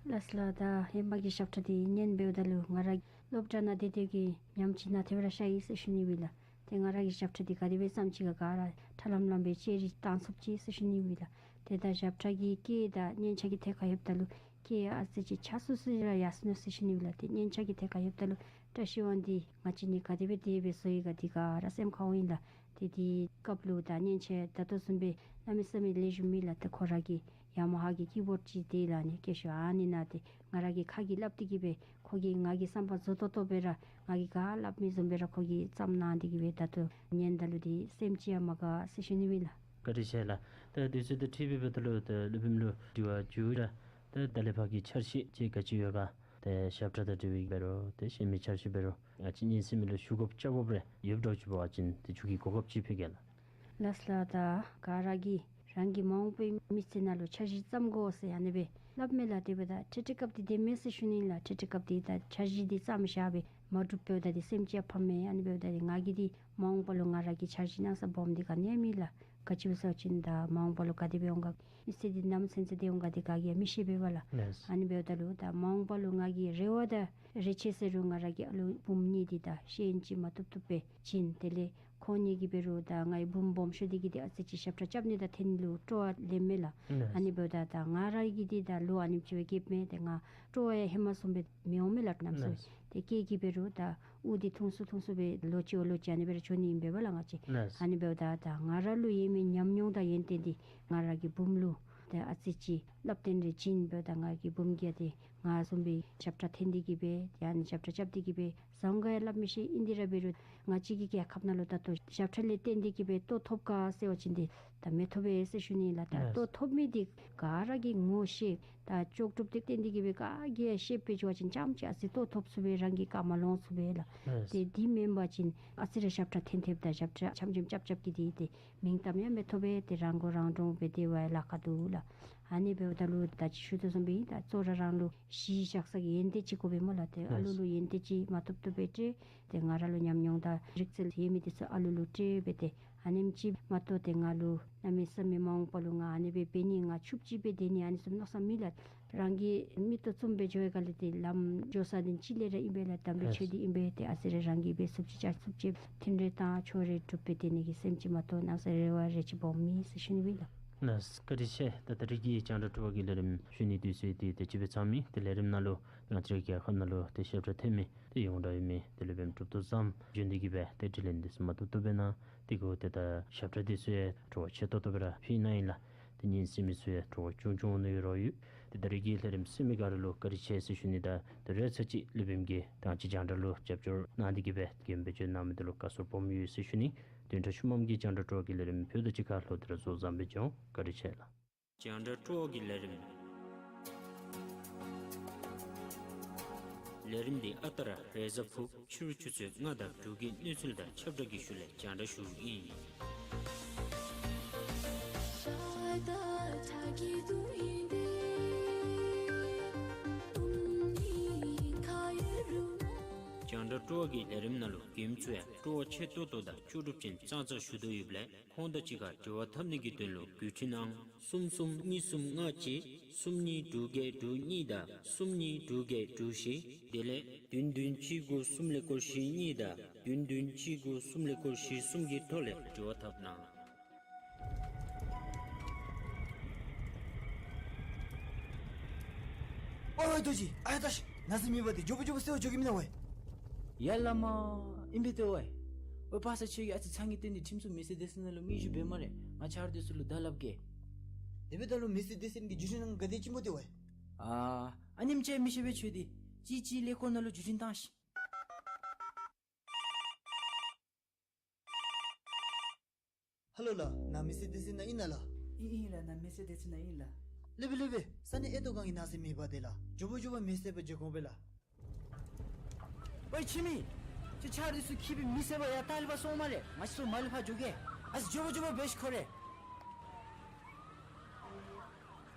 ལགས་ལགས། ད་ཧེ་མ་གི་ཞབས་ཁྲ་འདི་སྙན་འབདཝ་ད་ལུ་ང་ར་སློབ་གྲྭ་ནང་སྡོད་སྡོད་ཀྱི་ཉམས་ཅིག་ནང་དེ་སྦེ་ར་ཤར་ཡི་ཟེར་ཞུ་ནི་ཨིན་ལགས། ཏེ་ང་ར་གི་ཞབས་ཁྲ་འདི་ག་དེ་སྦེ་བརྩམ་ཅི་ག་ག་ར་ཁྲ་ལམ་ལམ་སྦེ་ཅེ་རི་བཏང་ཚུགས་ཅི་ཟེར་ཞུ་ནི་ཨིན་ལགས། ཏེ་ད་ཞབས་ཁྲ་གི་སྐད་དང་སྙན་ཆ་གི་ཐད་ཁར་ཡོདཔ་ད་ལུ་སྐད་ཨ་ཙི་ཅིག་ཆགས་སུ་སུ་ར་ཡར་སོ་ནུག་ཟེར་ཞུ་ནི་ཨིན་ལགས། ཏེ་སྙན་ཆ་གི་ཐད་ཁར་ཡོདཔ་ད་ལུ་བཀྲ་ཤིས་དབང་འདུས་ང་བཅས་ནི་ག་དེ་སྦེ་དེ་སྦེ་བཟོ་ཡི་ག་འདི་ག་ར་སེམས་ཁར་འོང་ཡི་ལགས། ཏེ་དེའི་སྐབས་ལུ་ད་སྙན་ཆ་ད་ལྟོ་བཟུམ་སྦེ་གནམ་མེད་ས་མེད་ལེགས་ཤོམ་མེད་ལགས། ཏེ་ཁོ་ར་གི་ཡ་མ་ཧ་གི་ཀི་བོཌ་ཅིག་དེ་ལགས་ནི་སྐད་ཤོད་ཨ་ནི་ནང་ཏེ་ང་ར་གིས་ཁ་གིས་སླབ་སྟེ་གི་སྦེ་ཁོ་གིས་ང་གི་བསམ་པ་བཟོ་ཏོག་ཏོ་སྦེ་ར་ང་གིས་ག་སླབ་མི་བཟུམ་སྦེ་ར་ཁོ་གིས་བརྩམས་གནང་སྟེ་གི་སྦེ་ད་ལྟོ་ཉན་ད་ལུ་འདི་སེམས་ཅིག་ཡང་མ་དགའ་ཟེར་ཞུ་ནི་ཨིན་ལགས། བཀའ་དྲིན་ཆེ་ལགས། ད་དུས་ཚོད་དང་འཁྲིལ་སྦེ་འབདཝ་ད་ལུ་ད་སློབ་དཔོན་ལུ་དྲི་བ་མཇུག་ར་ད་ད་ལས་ཕར་གྱི་འཆར་གཞི་ཅིག་ག་ཅི་ཡོད་ག། ཏེ་ཞབས་ཁྲ་དང་འབྲེལ་བའི་འབད་རུང་ཏེ་གཞན་མི་འཆར་གཞི་འབད་རུང་ང་བཅས་སྙན་གསན་མི་ལུ་ཞུ་དགོཔ་བཅར་དགོཔ་རེ་ཡོདཔ་འདྲཝ་ཅིག་འབད་བ་ཅིན་ཏེ་མཇུག་གི་གོ་སྐབས་ཅིག་ཕུལ་གེ་ལགས། ལགས་ལགས། ད་ག་ར་གིས་རང་གི་མ་འོངས་པའི་མི་ཚེ་ནང་ལུ་འཆར་གཞི་བརྩམ་དགོ་ཟེར་ཨ་ནི་སྦེ་སླབ་མས་ལགས། དེ་འབདཝ་ད་འཕྲལ་འཕྲལ་སྐབས་འདི་བདེན་མས་ཟེར་ཞུ་ནི་ལགས། འཕྲལ་འཕྲལ་སྐབས་འདི་ད་འཆར་གཞི་འདི་བརྩམས་བཞག་སྦེ་མ་འགྲུབ་འབདཝ་ད་འདི་སེམས་ཅིག་ཡང་ཕམ་མས། ཨ་ནི་འབདཝ་ད་འདི་ང་གིས་འདི་མ་འོངས་པ་ལུ་ང་ར་གི་འཆར་གཞི་གནམ་ས་སྦོམ་འདི་ག་ནི་ཡང་མེད་ལགས། ག་ཅི་སྦེ་ཟེར་བ་ཅིན་ད་མ་འོངས་པ་ལུ་ག་དེ་སྦེ་འོང་ག་མི་ཚེ་འདི་ནམ་ཚུན་ཚོད་འདི་འོང་ག་འདི་ག་གིས་ཡང་མི་ཤེས་པས་པ་ལགས། ལགས། ཨ་ནི་འབདཝ་ད་ལུ་ད་མ་འོངས་པ་ལུ་ང་གི་རེ་བ་དང་རེ་ཆེ་ཟེར་རུང་ང་ར་གི་ཨ་ལུ་བུམོ་གཉིས་འདི་ད་ཤེས་ཡོན་ཅིག་མ་བཏུབ་བཏུབ་སྦེ་བྱིན། དེ་ལས་ཁོང་གཉིས་ཀྱིས་འབད་རུང་ད་ངེའི་བུམོ་སྦོམ་ཤོས་འདི་གིས་འདི་ཨ་ཙི་ཅིག་ཞབས་ཁྲ་རྐྱབ་ནི་དང་འཐེན་ནི་ལུ་སྤྲོ་བ་ལེན་མས་ལགས། ལགས། ཨ་ནི་འབདཝ་ད་ད་ང་ར་གིས་འདི་ད་ལོ་ཨ་ནེམ་ཅིག་སྦེ་རྒསཔ་མས། ཏེ་ང་སྤྲོ་བ་ཡང་ཧེ་མ་བཟུམ་སྦེ་མི་འོང་མས་ལགས་གནམ་ས་སྦེ། ལགས། ཏེ་སྐད་ཀྱིས་འབད་རུང་ད་དབུགས་འདི་ཐུང་སུ་ཐུང་སུ་སྦེ་ལོག་ཅི་བ་ལོག་ཅི་ཨ་ནི་སྦེ་ར་འགྱོ་ནི་ཨིན་པས་པ་ལགས་ང་བཅས། ལགས། ཨ་ནི་འབདཝ་ད་ད་ང་ར་ལུ་ཡོད་མི་ཉམས་མྱོང་དང་ཡོན་ཏན་འདི་ང་ར་གི་བུམོ་ལུ་ད་ཨ་ཙི་ཅིག་སླབ་སྟེ་ར་བྱིན། འབདཝ་ད་ང་གི་བུམོ་གིས་ཏེ་ང་བཟུམ་སྦེ་ཞབས་ཁྲ་འཐེན་ཏེ་གི་སྦེ་ཡང་ན་ཞབས་ཁྲ་རྐྱབ་སྟེ་གི་སྦེ་བཟང་ག་ཡང་སླབ་མི་ཤེས། ཨིན་ཏེ་ར་འབད་རུང་ང་བཅས་ཀྱི་རྒྱལ་ཁབ་ནང་ལུ་ད་ལྟོ་ཞབས་ཁྲ་ལས་བརྟེན་ཏེ་གི་སྦེ་ལྟོ་ཐོབ་ག་ཟེར་བ་ཅིན་འདི་ད་མི་ཐོབ་པས་ཟེར་ཞུ་ནི་ལགས། ད་ལྟོ་ཐོབ་མི་འདི་ག་ར་གིས་ངོ་ཤེས། ད་ལྕོགས་གྲུབ་འདི་བརྟེན་ཏེ་གི་སྦེ་ག་གིས་ཡང་ཤེས་པས་ཟེར་བ་ཅིན་རྐྱངམ་ཅིག་ཨ་ཙི་ལྟོ་ཐོབ་ཚུགས་པས། རང་གི་བཀའ་མ་ལོང་ཚུགས་པས་ལགས། ལགས། ཏེ་འདི་མེན་པ་ཅིན་ཨ་ཙི་རེ་ཞབས་ཁྲ་འཐེན་འཐེནམ་དང་ཞབས་ཁྲ་འཆམ་འཆམ་རྐྱབ་རྐྱབ་ཀྱི་འདི་ཏེ་མིང་གཏམ་ཡང་མི་ཐོབ་པས། ཏེ་རང་མགོ་རང་འདྲོངས་སྦེ་སྡོད་པ་ཡང་ལཱ་ཁག་འདུག་ལགས། ཨ་ནི་འབདཝ་ད་ལུ་ད་ཅི་ཞུ་དོ་བཟུམ་སྦེ་ད་གཙོ་བོ་ར་རང་ལུ་གཞི་བཞག་ས་གི་ཡོན་ཏན་ཅིག་དགོ་པས་སྨོ་ལགས། ཏེ་ཨ་ལུ་ལུ་ཡོན་ཏན་ཅིག་མ་ཐོབ་ཐོབ་སྦེ་སྤྲོད། ཏེ་ང་ར་ལུ་ཉམས་མྱོང་དང་རིག་རྩལ་ཡོད་མི་འདི་ཚུ་ཨ་ལུ་ལུ་སྤྲོད་སྦེ་ཏེ་ཨ་ནེམ་ཅིག་མ་གཏོགས་ཏེ་ང་ལུ་གནམ་མེད་ས་མེད་མ་འོངས་པ་ལུ་ང་ཨ་ནི་སྦེ་འབད་ནི་ང་ཕྱུགཔོ་ཅིག་སྦེ་སྡོད་ནི་ཨ་ནི་བཟུམ་མནོ་བསམ་མེད་ལགས། རང་གིས་མིག་ཏོ་བཙུམ་སྦེ་འགྱོ་བའི་སྒང་ལས་ཏེ་ལམ་འགྱོ་ས་འདི་ཅིག་ལས་ར་ཨིན་པས་ལགས། དམ་པའི་ཆོས་འདི་ཨིན་པས། ཏེ་ཨ་ཙི་རེ་རང་གིས་འབད་ཚུགསཔ་ཅིག་བྱ་ཚུགསཔ་ཅིག་མཐུན་རེ་བཏང་ཆོས་རེ་སྒྲུབ་སྦེ་སྡོད་ནི་གི་སེམས་ཅིག་མ་གཏོགས་གནམ་ས་རེ་བ་རེ་ཅིག་སྦོམ་མེད་ཟེར་ཞུ་ནི་ཨིན་ལགས། ལགས། བཀའ་དྲིན་ཆེ། ད་ད་རིས་ཀྱི་རྒྱང་བསྒྲགས་སྤྲོ་བ་གི་ལས་རིམ་ཞུ་ནི་དུས་ཚོད་འདི་དེ་ཅིག་སྦེ་ཚང་མས། ཏེ་ལས་རིམ་ནང་ལུ་ང་བཅས་རའི་རྒྱལ་ཁབ་ནང་ལུ་ཏེ་ཞབས་ཁྲ་འཐེན་མི་ཏེ་ཡོངས་གྲགས་ཡོད་མི་ཏེ་སློབ་དཔོན་གྲུབ་ཐོབ་བཟངམོ་བྱོན་ཏེ་གི་སྦེ་ཏེ་དྲི་ལན་འདི་ཚུ་མ་བཏུབ་བཏུབ་སྦེ་གནང་། དེ་གུ་ཏེ་ད་ཞབས་ཁྲ་འདི་ཚུ་ཡང་སྤྲོ་བ་ཆེ་ཏོག་ཏོ་སྦེ་ར་ཕུལ་གནང་ཡི་ལགས། ཏེ་ཉན་གསན་མི་ཚུ་ཡང་སྤྲོ་བ་ཆུང་ཆུང་ནི་ཡོད་ར་ཡོད། ཏེ་ད་རིས་ཀྱི་ལས་རིམ་གསན་མི་ག་ར་ལུ་བཀའ་དྲིན་ཆེ་ཟེར་ཞུ་ནི་དང་ཏེ་རེ་ཚ་ཅིག་སློབ་དཔོན་གྱིས་ད་ང་བཅས་རྒྱང་བསྒྲགས་ལུ་རྒྱབ་སྐྱོར་གནང་སྟེ་གི་སྦེ་མགྱོནམ་སྦེ་བྱོན་གནང་མི་འདི་ལུ་བཀའ་ཟུར་སྦོམ་ཡོད་ཟེར་ཞུ་ནི། བདུན་ཕྲག་ཤུལ་མམ་གྱི་རྒྱང་བསྒྲགས་སྤྲོ་བ་གི་ལས་རིམ་ཕུལ་དོ་ཅིག་ཁར་ལྷོད་དེ་ར་བཟོ་བཟང་སྦེ་བྱོན། བཀའ་དྲིན་ཆེ་ལགས། རྒྱང་བསྒྲགས་སྤྲོ་བ་གི་ལས་རིམ། ལས་རིམ་འདི་ཨ་རྟག་ར་རེས་གཟའ་ཕུར་བུ་ཕྱི་རུ་ཆུ་ཚོད་ལྔ་དང་དྲུག་གི་གནས་ཚུལ་དང་ཁྱབ་བསྒྲགས་ཀྱི་ཤུལ་ལས་རྒྱང་བསྒྲགས་ཞུཝ་ཨིན། རྒྱང་བསྒྲགས་སྤྲོ་བ་གི་ལས་རིམ་ནང་ལུ་མགྱོནམ་ཚུ་ཡང་སྤྲོ་བ་ཆེ་ཏོག་ཏོ་དང་ལྕོགས་གྲུབ་ཅན་ཙང་ཙང་ཞུ་དོ་ཡོདཔ་ལས་ཁོང་དང་གཅིག་ཁར་འབྲེལ་བ་འཐབ་ནི་གི་དོན་ལུ་བརྒྱུད་འཕྲིན་ཨང་གསུམ་གསུམ་གཉིས་གསུམ་ལྔ་གཅིག་གསུམ་གཉིས་དྲུག་བརྒྱད་དྲུག་གཉིས་དང་གསུམ་གཉིས་དྲུག་བརྒྱད་དྲུག་བཞི་དེ་ལས་བདུན་བདུན་གཅིག་དགུ་གསུམ་ཀླད་ཀོར་བཞི་གཉིས་དང་བདུན་བདུན་གཅིག་དགུ་གསུམ་ཀླད་ཀོར་བཞི་གསུམ་གྱི་ཐོག་ལས་འབྲེལ་བ་འཐབ་གནང་། ཨོ་ཨོ་རྡོ་རྗེ་ཨའི་ད་ཤི་ན་ཟེར་མེད་པ་དེ་མགྱོགས་པོ་མགྱོགས་པོ་སེལ་བར་འགྱོ་གེ་མེན་ན་ཝའི། ཡ་བླ་མ་ཨིན་པས་ཏེ་ཝའི། ཝའི་པ་ས་ཆོས་ཀྱི་ཨ་ཙི་ཚང་གི་སྟེང་འདི་ཁྲིམས་སྲུང་མི་སེར་སྡེ་ཚན་ནང་ལུ་དངུལ་ཞུ་འབད་སྨ་རེ། ང་ཆ་རོགས་འདི་ཚུ་ལུ་བརྡ་སླབ་གེ། དེ་འབདཝ་ད་ལུ་མི་སེར་སྡེ་ཚན་གྱི་བརྒྱུད་འཕྲིན་ནང་ག་དེ་ཅིག་འབོ་དེ་ཝའི། ཨ་ཨ་ནེམ་ཅིག་མི་ཤེས་པས་ཁྱོད་འདི། གཅིག་གཅིག་ཀླད་ཀོར་ནང་ལུ་བརྒྱུད་འཕྲིན་བཏང་ཤིག། ཧ་ལོ་ལགས། ནཱ་མི་སེར་སྡེ་ཚན་ནང་ཨིན་ན་ལགས། ཨིན་ཨིན་ལགས། ནཱ་མི་སེར་སྡེ་ཚན་ནང་ཨིན་ལགས། ལེགས་པས་ལེགས་པས། ས་གནས་ཨེ་ཏོ་སྒང་གི་ན་ཟེར་མེད་པ་དེ་ལགས། མགྱོགས་པོ་མགྱོགས་པོ་མེ་བསད་པར་འགྱོ་དགོ་པས་ལགས། ཝའི་ཁྱིམ་མི། ཁྱོད་ཆ་རོགས་འདི་ཚུ་འཁྱིད་སྦེ་མེ་བསད་པར་ཡར་ལྟ་ལས་ཕར་སོང་སྨ་རེ། ང་བཅས་ཚུ་མར་ལས་ཕར་འགྱོ་གེ། ཨ་ཙི་མགྱོགས་པོ་མགྱོགས་པོ་འབད་ཤིག་ཁོ་རེ།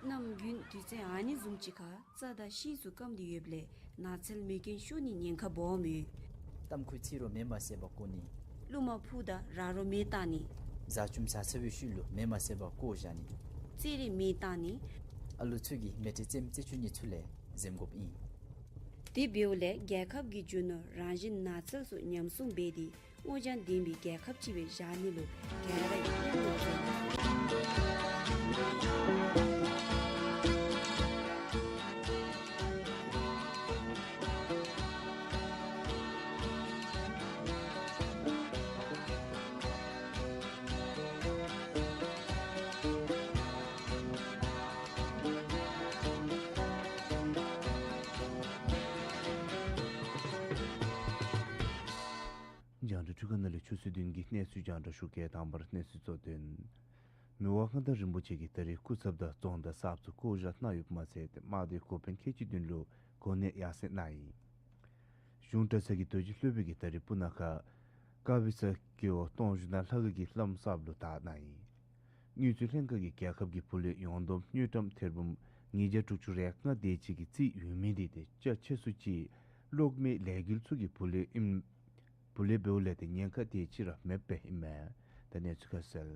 གནམ་དགུན་དུས་ཚོད་ཨ་ནི་བཟུམ་ཅིག་ཁར་རྩྭ་དང་ཤིང་ཚུ་སྐམ་སྟེ་ཡོདཔ་ལས་ནགས་ཚལ་མེ་རྐྱེན་ཤོར་ནིའི་ཉེན་ཁ་སྦོམ་ཡོད། གཏམ་ཁུ་ཚིག་རོ་མེ་མ་བསད་པར་བཀོ་ནི། རླུང་མ་ཕུ་དང་ར་རོ་མེ་བཏང་ནི། བཟའ་ཆུམ་ཟ་ཚར་བའི་ཤུལ་ལུ་མེ་མ་བསད་པར་བཀོ་བཞག་ནི། རྩེད་རིགས་མེ་བཏང་ནི། ཨ་ལུ་ཚུ་གིས་མེ་ཁྲལ་རྩེདམོ་རྩེ་བཅུག་ནི་ཚུ་ལས་འཛེམ་དགོཔ་ཨིན། དེ་འབདཝ་ལས་རྒྱལ་ཁབ་ཀྱིས་རྒྱུ་ནོར་རང་བཞིན་ནགས་ཚལ་ཚུ་ཉམས་སྲུང་འབད་དེ་སྔོ་ལྗང་ལྡན་པའི་རྒྱལ་ཁབ་ཅིག་སྦེ་བཞག་ནི་ལུ་ག་ར་གིས་མཉམ་དུ་རྒྱང་བསྒྲགས་འཕྲུལ་ཁང་ནང་ལས་ཆུ་ཚོད་བདུན་གྱི་གནས་ཚུལ་རྒྱང་བསྒྲགས་ཞུ་གེ། དང་པ་ར་གནས་ཚུལ་གཙོ་དོན། མི་དབང་མངའ་བདག་རིན་པོ་ཆེ་གིས་ད་རིས་སྐུ་ཚབ་དང་རྫོང་དང་གསརཔ་ཚུ་བསྐོ་བཞག་གནང་ཡོདཔ་མ་ཚད་དམག་སྡེའི་འགོ་དཔོན་ཁལ་གཅིག་བདུན་ལུ་གོ་གནས་ཡར་སེང་གནང་ཡི། གཞུང་གྲྭ་ཚང་གི་རྡོ་རྗེ་སློབ་དཔོན་གྱིས་ད་རིས་སྤུ་ན་ཁ་དཀར་སྦི་ས་རྒེད་འོག་སྟོང་བཞུགས་ནང་ལྷ་ཁང་གི་བླམ་གསརཔ་ལུ་དར་གནང་ཡི། དངུལ་རྩིས་ལྷན་ཁག་གིས་རྒྱལ་ཁབ་ཀྱི་བུ་ལོན་ཡོངས་བསྡོམས་དངུལ་ཀྲམ་ཐེར་འབུམ་ཉིས་བརྒྱ་དྲུག་ཅུ་རེ་ལྔ་དེ་ཅིག་གི་རྩིས་ཡོད་མི་དེ་ཏེ་ཅ་ཆས་སུ་ཅིག་གློག་མེའི་ལས་འགུལ་ཚུ་གི་བུ་ལོན་ཨིན། བུ་ལོན་འབདཝ་ལས་ཏེ་ཉེན་ཁ་དེ་ཅིག་ར་མེདཔ་ཨིན་མས། ད་གནས་ཚུལ་ཁ་གསལ།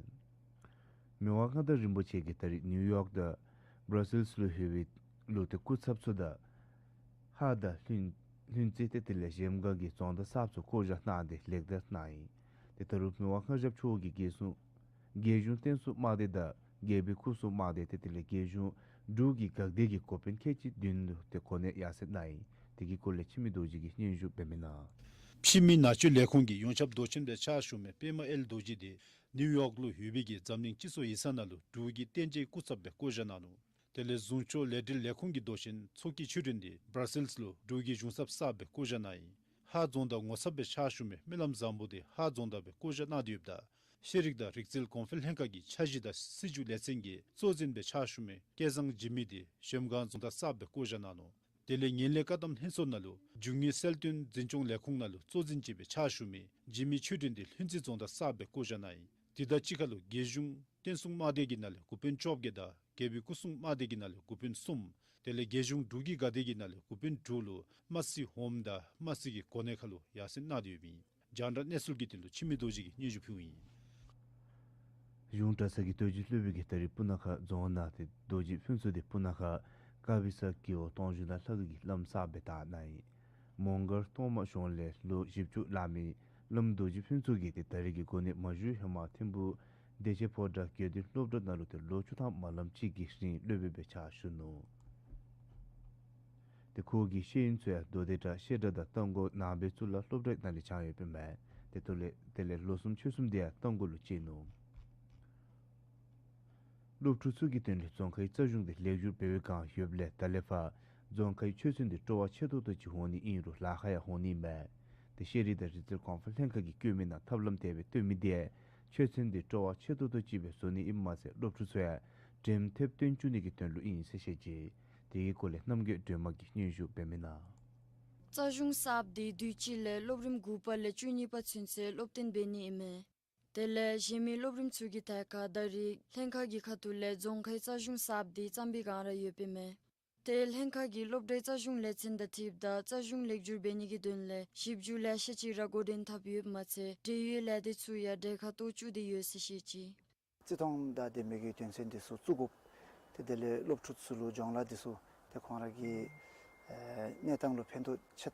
མི་དབང་མངའ་བདག་རིན་པོ་ཆེ་གིས་ད་རིས་ནིའུ་ཡོག་དང་བར་སིལས་ལུ་ལྷོད་པའི་ལུ་ཏེ་སྐུ་ཚབ་ཚུ་དང་ལྷ་དང་ལྷུན་ལྷུན་རྩེ་ཏེ་དེ་ལས་གཞལམ་སྒང་གི་རྫོང་དང་གསརཔ་ཚུ་བསྐོ་བཞག་གནང་སྟེ་ལེགས་བསྡད་གནང་ཡི། ཏེ་ད་རུང་མི་དབང་མངའ་ཞབས་མཆོག་གིས་རྒྱལ་སྲུང་རྒྱལ་གཞུང་བརྟན་སྲུང་དམག་སྡེ་དང་རྒྱལ་པོའི་སྐུ་སྲུང་དམག་སྡེ་ཏེ་དེ་ལས་རྒྱལ་གཞུང་འབྲུག་གི་འགག་སྡེ་གི་འགོ་དཔོན་ཁལ་གཅིག་བདུན་ལུ་ཏེ་གོ་གནས་ཡར་སེང་གནང་ཡི། དེ་གི་སྐོར་ལས་འཆི་མེད་རྡོ་རྗེ་གིས་སྙན་ཞུ་འབད་མི་ནང་། ཕྱི་མི་ནང་ཆོས་ལས་ཁུངས་ཀྱི་ཡོངས་ཁྱབ་མདོ་ཆེན་སྦེ་ཕྱག་ཞུ་མི་པདྨ་ཨེལ་རྡོ་རྗེ་དེ་ནིའུ་ཡོག་ལུ་ཡོད་པའི་གི་འཛམ་གླིང་སྤྱི་ཚོགས་ཡིག་ཚང་ནང་ལུ་འབྲུག་གི་བསྟན་རྒྱས་སྐུ་ཚབ་སྦེ་བསྐོ་བཞག་གནང་ནུག། དེ་ལས་གཟུངས་སྐྱོང་ལས་བྲལ་ལས་ཁུངས་ཀྱི་མདོ་ཆེན་ཚོགས་ཀྱི་ཆོས་སྒྲོན་དེ་བར་སིལས་ལུ་འབྲུག་གི་གཞུང་ཚབ་གསརཔ་སྦེ་བསྐོ་བཞག་གནང་ཡི། ཧཱ་རྫོང་བདག་ངོ་ཚབ་སྦེ་ཕྱག་ཞུ་མི་སྨོན་ལམ་བཟང་པོ་དེ་ཧཱ་རྫོང་བདག་སྦེ་བསྐོ་བཞག་གནང་སྟེ་ཡོདཔ་ད་ཤེས་རིག་དང་རིག་རྩལ་གོང་འཕེལ་ལྷན་ཁག་གི་འཆར་གཞི་དང་སྲིད་བྱུས་ལས་ཚན་གྱི་གཙོ་འཛིན་སྦེ་ཕྱག་ཞུ་མི་སྐལ་བཟང་འཇིགས་མེད་དེ་གཞལམ་སྒང་རྫོང་བདག་གསརཔ་སྦེ་བསྐོ་བཞག་གནང་ནུག། དེ་ལས་ངན་ལྷད་བཀག་སྡོམ་ལྷན་ཚོགས་ནང་ལུ་རྒྱུ་དངོས་གསལ་སྟོན་འཛིན་སྐྱོང་ལས་ཁུངས་ནང་ལུ་གཙོ་འཛིན་ཅིག་སྦེ་ཕྱག་ཞུ་མི་འཇིགས་མེད་ཆོས་སྒྲོན་དེ་ལྷུན་རྩེ་རྫོང་བདག་གསརཔ་སྦེ་བསྐོ་བཞག་གནང་ཡི། དེ་དང་གཅིག་ཁར་ལུ་རྒྱལ་གཞུང་བསྟན་སྲུང་དམག་སྡེ་གི་ནང་ལས་འགོ་དཔོན་བཅོ་བརྒྱད་དང་རྒྱལ་པོའི་སྐུ་སྲུང་དམག་སྡེ་གི་ནང་ལས་འགོ་དཔོན་གསུམ། དེ་ལས་རྒྱལ་གཞུང་འབྲུག་གི་འགག་སྡེ་གི་ནང་ལས་འགོ་དཔོན་དྲུག་ལུ་དམར་སེར་ཧོམ་དང་དམར་སེར་གྱི་གོ་གནས་ཁར་ལུ་ཡར་སེང་གནང་སྟེ་ཡོདཔ་ཨིན། རྒྱང་བསྒྲགས་གནས་ཚུལ་གྱི་དོན་ལུ་འཆི་མེད་རྡོ་རྗེ་གིས་སྙན་ཞུ་ཕུལཝ་ཨིན། གཞུང་གྲྭ་ཚང་གི་རྡོ་རྗེ་སློབ་དཔོན་གྱིས་ད་རིས་སྤུ་ན་ཁ་རྫོང་ནང་ཏེ་རྡོ་རྗེ་ཕུན་ཚོགས་དེ་སྤུ་ན་ཁ་དཀར་སྦི་ས་རྒེད་འོག་སྟོང་བཞུགས་ནང་ལྷ་ཁང་གི་བླམ་གསརཔ་སྦེ་དར་གནང་ཡི། མོང་སྒར་གཏོར་མ་གཞུང་ལས་ལོ་བཞི་བཅུ་ལང་མི་བླམ་རྡོ་རྗེ་ཕུན་ཚོགས་ཀྱིས་ཏེ་ད་རིས་ཀྱི་གོ་གནས་མ་ཞུ་ཧེ་མ་ཐིམ་ཕུག་བདེ་ཆེན་ཕོ་བྲང་དགེ་འདུན་སློབ་གྲྭ་ནང་ལུ་ཏེ་ལོ་བཅུ་ཐམ་མ་ལངམ་ཅིག་གི་རིང་སློབ་དཔོན་སྦེ་ཕྱག་ཞུ་ནུག། ཏེ་ཁོ་གི་ཤེས་ཡོན་ཚུ་ཡང་མདོ་སྡེ་བྲག་བཤད་གྲྭ་དང་རྟ་མགོ་ནང་པའི་གཙུག་ལག་སློབ་གྲྭ་ནང་ལས་སྦྱངས་ཡོདཔ་ཨིན་མས། ཏེ་དེ་ལས་དེ་ལས་ལོ་གསུམ་ཆོས་གསུམ་དེ་ཡང་རྟ་མགོ་ལུ་སྤྱད་ནུག། སློབ་ཕྲུག་ཚུ་གི་དོན་ལས་རྫོང་ཁའི་རྩ་གཞུང་དེ་ལེགས་བསྒྱུར་འབད་བའི་བསྒང་ཡོདཔ་ལས་ད་ལས་ཕར་རྫོང་ཁའི་ཆོས་ཚན་དེ་སྤྲོ་བ་ཆེ་ཏོག་ཏོ་ཅིག་འོང་ནི་ཨིན་རུང་ལཱ་ཁག་ཡང་འོང་ནི་མས། ཏེ་ཤེས་རིག་དང་རིག་རྩལ་གོང་འཕེལ་ལྷན་ཁག་གིས་བཀོད་མི་ནང་ཐབས་ལམ་དེ་སྦེ་སྟོན་མི་དེ་ཆོས་ཚན་དེ་སྤྲོ་བ་ཆེ་ཏོག་ཏོ་ཅིག་སྦེ་བཟོ་ནི་ཨིནམ་མ་ཚད་སློབ་ཕྲུག་ཚུ་ཡང་འགྲེམས་ཐེབས་སྟོན་བཅུག་ནི་གི་དོན་ལུ་ཨིན་ཟེར་བཤད་ཅི། དེ་གི་སྐོར་ལས་རྣམ་རྒྱལ་སྒྲོལ་མ་གིས་སྙན་ཞུ་འབད་མི་ནང་། རྩ་གཞུང་གསརཔ་དེ་དུས་ཅི་ལས་སློབ་རིམ་དགུ་པ་ལས་བཅུ་གཉིས་པ་ཚུན་ཚོད་སློབ་སྟོན་འབད་ནི་ཨིན་མས། དེ་ལས་གཞན་མི་སློབ་རིམ་ཚུ་གི་ཐད་ཁར་ད་རིས་ལྷན་ཁག་གི་ཁ་ཐུག་ལས་རྫོང་ཁའི་རྩ་གཞུང་གསརཔ་དེ་བརྩམ་པའི་བསྒང་ར་ཡོདཔ་ཨིན་མས། ཏེ་ལྷན་ཁག་གིས་སློབ་གྲྭའི་རྩ་གཞུང་ལས་ཚན་དང་འཁྲིལཝ་ད་རྩ་གཞུང་ལེགས་བསྒྱུར་འབད་ནི་གི་དོན་ལས་ཞིབ་འཇུག་ལེ་ཤ་ཅིག་ར་འགོ་འདྲེན་འཐབ་ཡོདཔ་མ་ཚད་འབྲེལ་ཡོད་ལས་སྡེ་ཚུ་ཡང་གྲལ་ཁར་གཏོགས་བཅུག་སྟེ་ཡོད་ཟེར་བཤད་ཅི། བརྩི་མཐོང་དང་ལྡན་པའི་གི་དོན་ཚན་འདི་ཚུ་བཙུགས་དགོཔ། ཏེ་དེ་ལས་སློབ་ཕྲུག་ཚུ་ལུ་སྦྱོང་ལཱ་འདི་ཚུ་ཏེ་ཁོང་ར་གི་ཨེ་གནས་སྟངས་ལུ་ཕན་ཐོགས་ཆེ་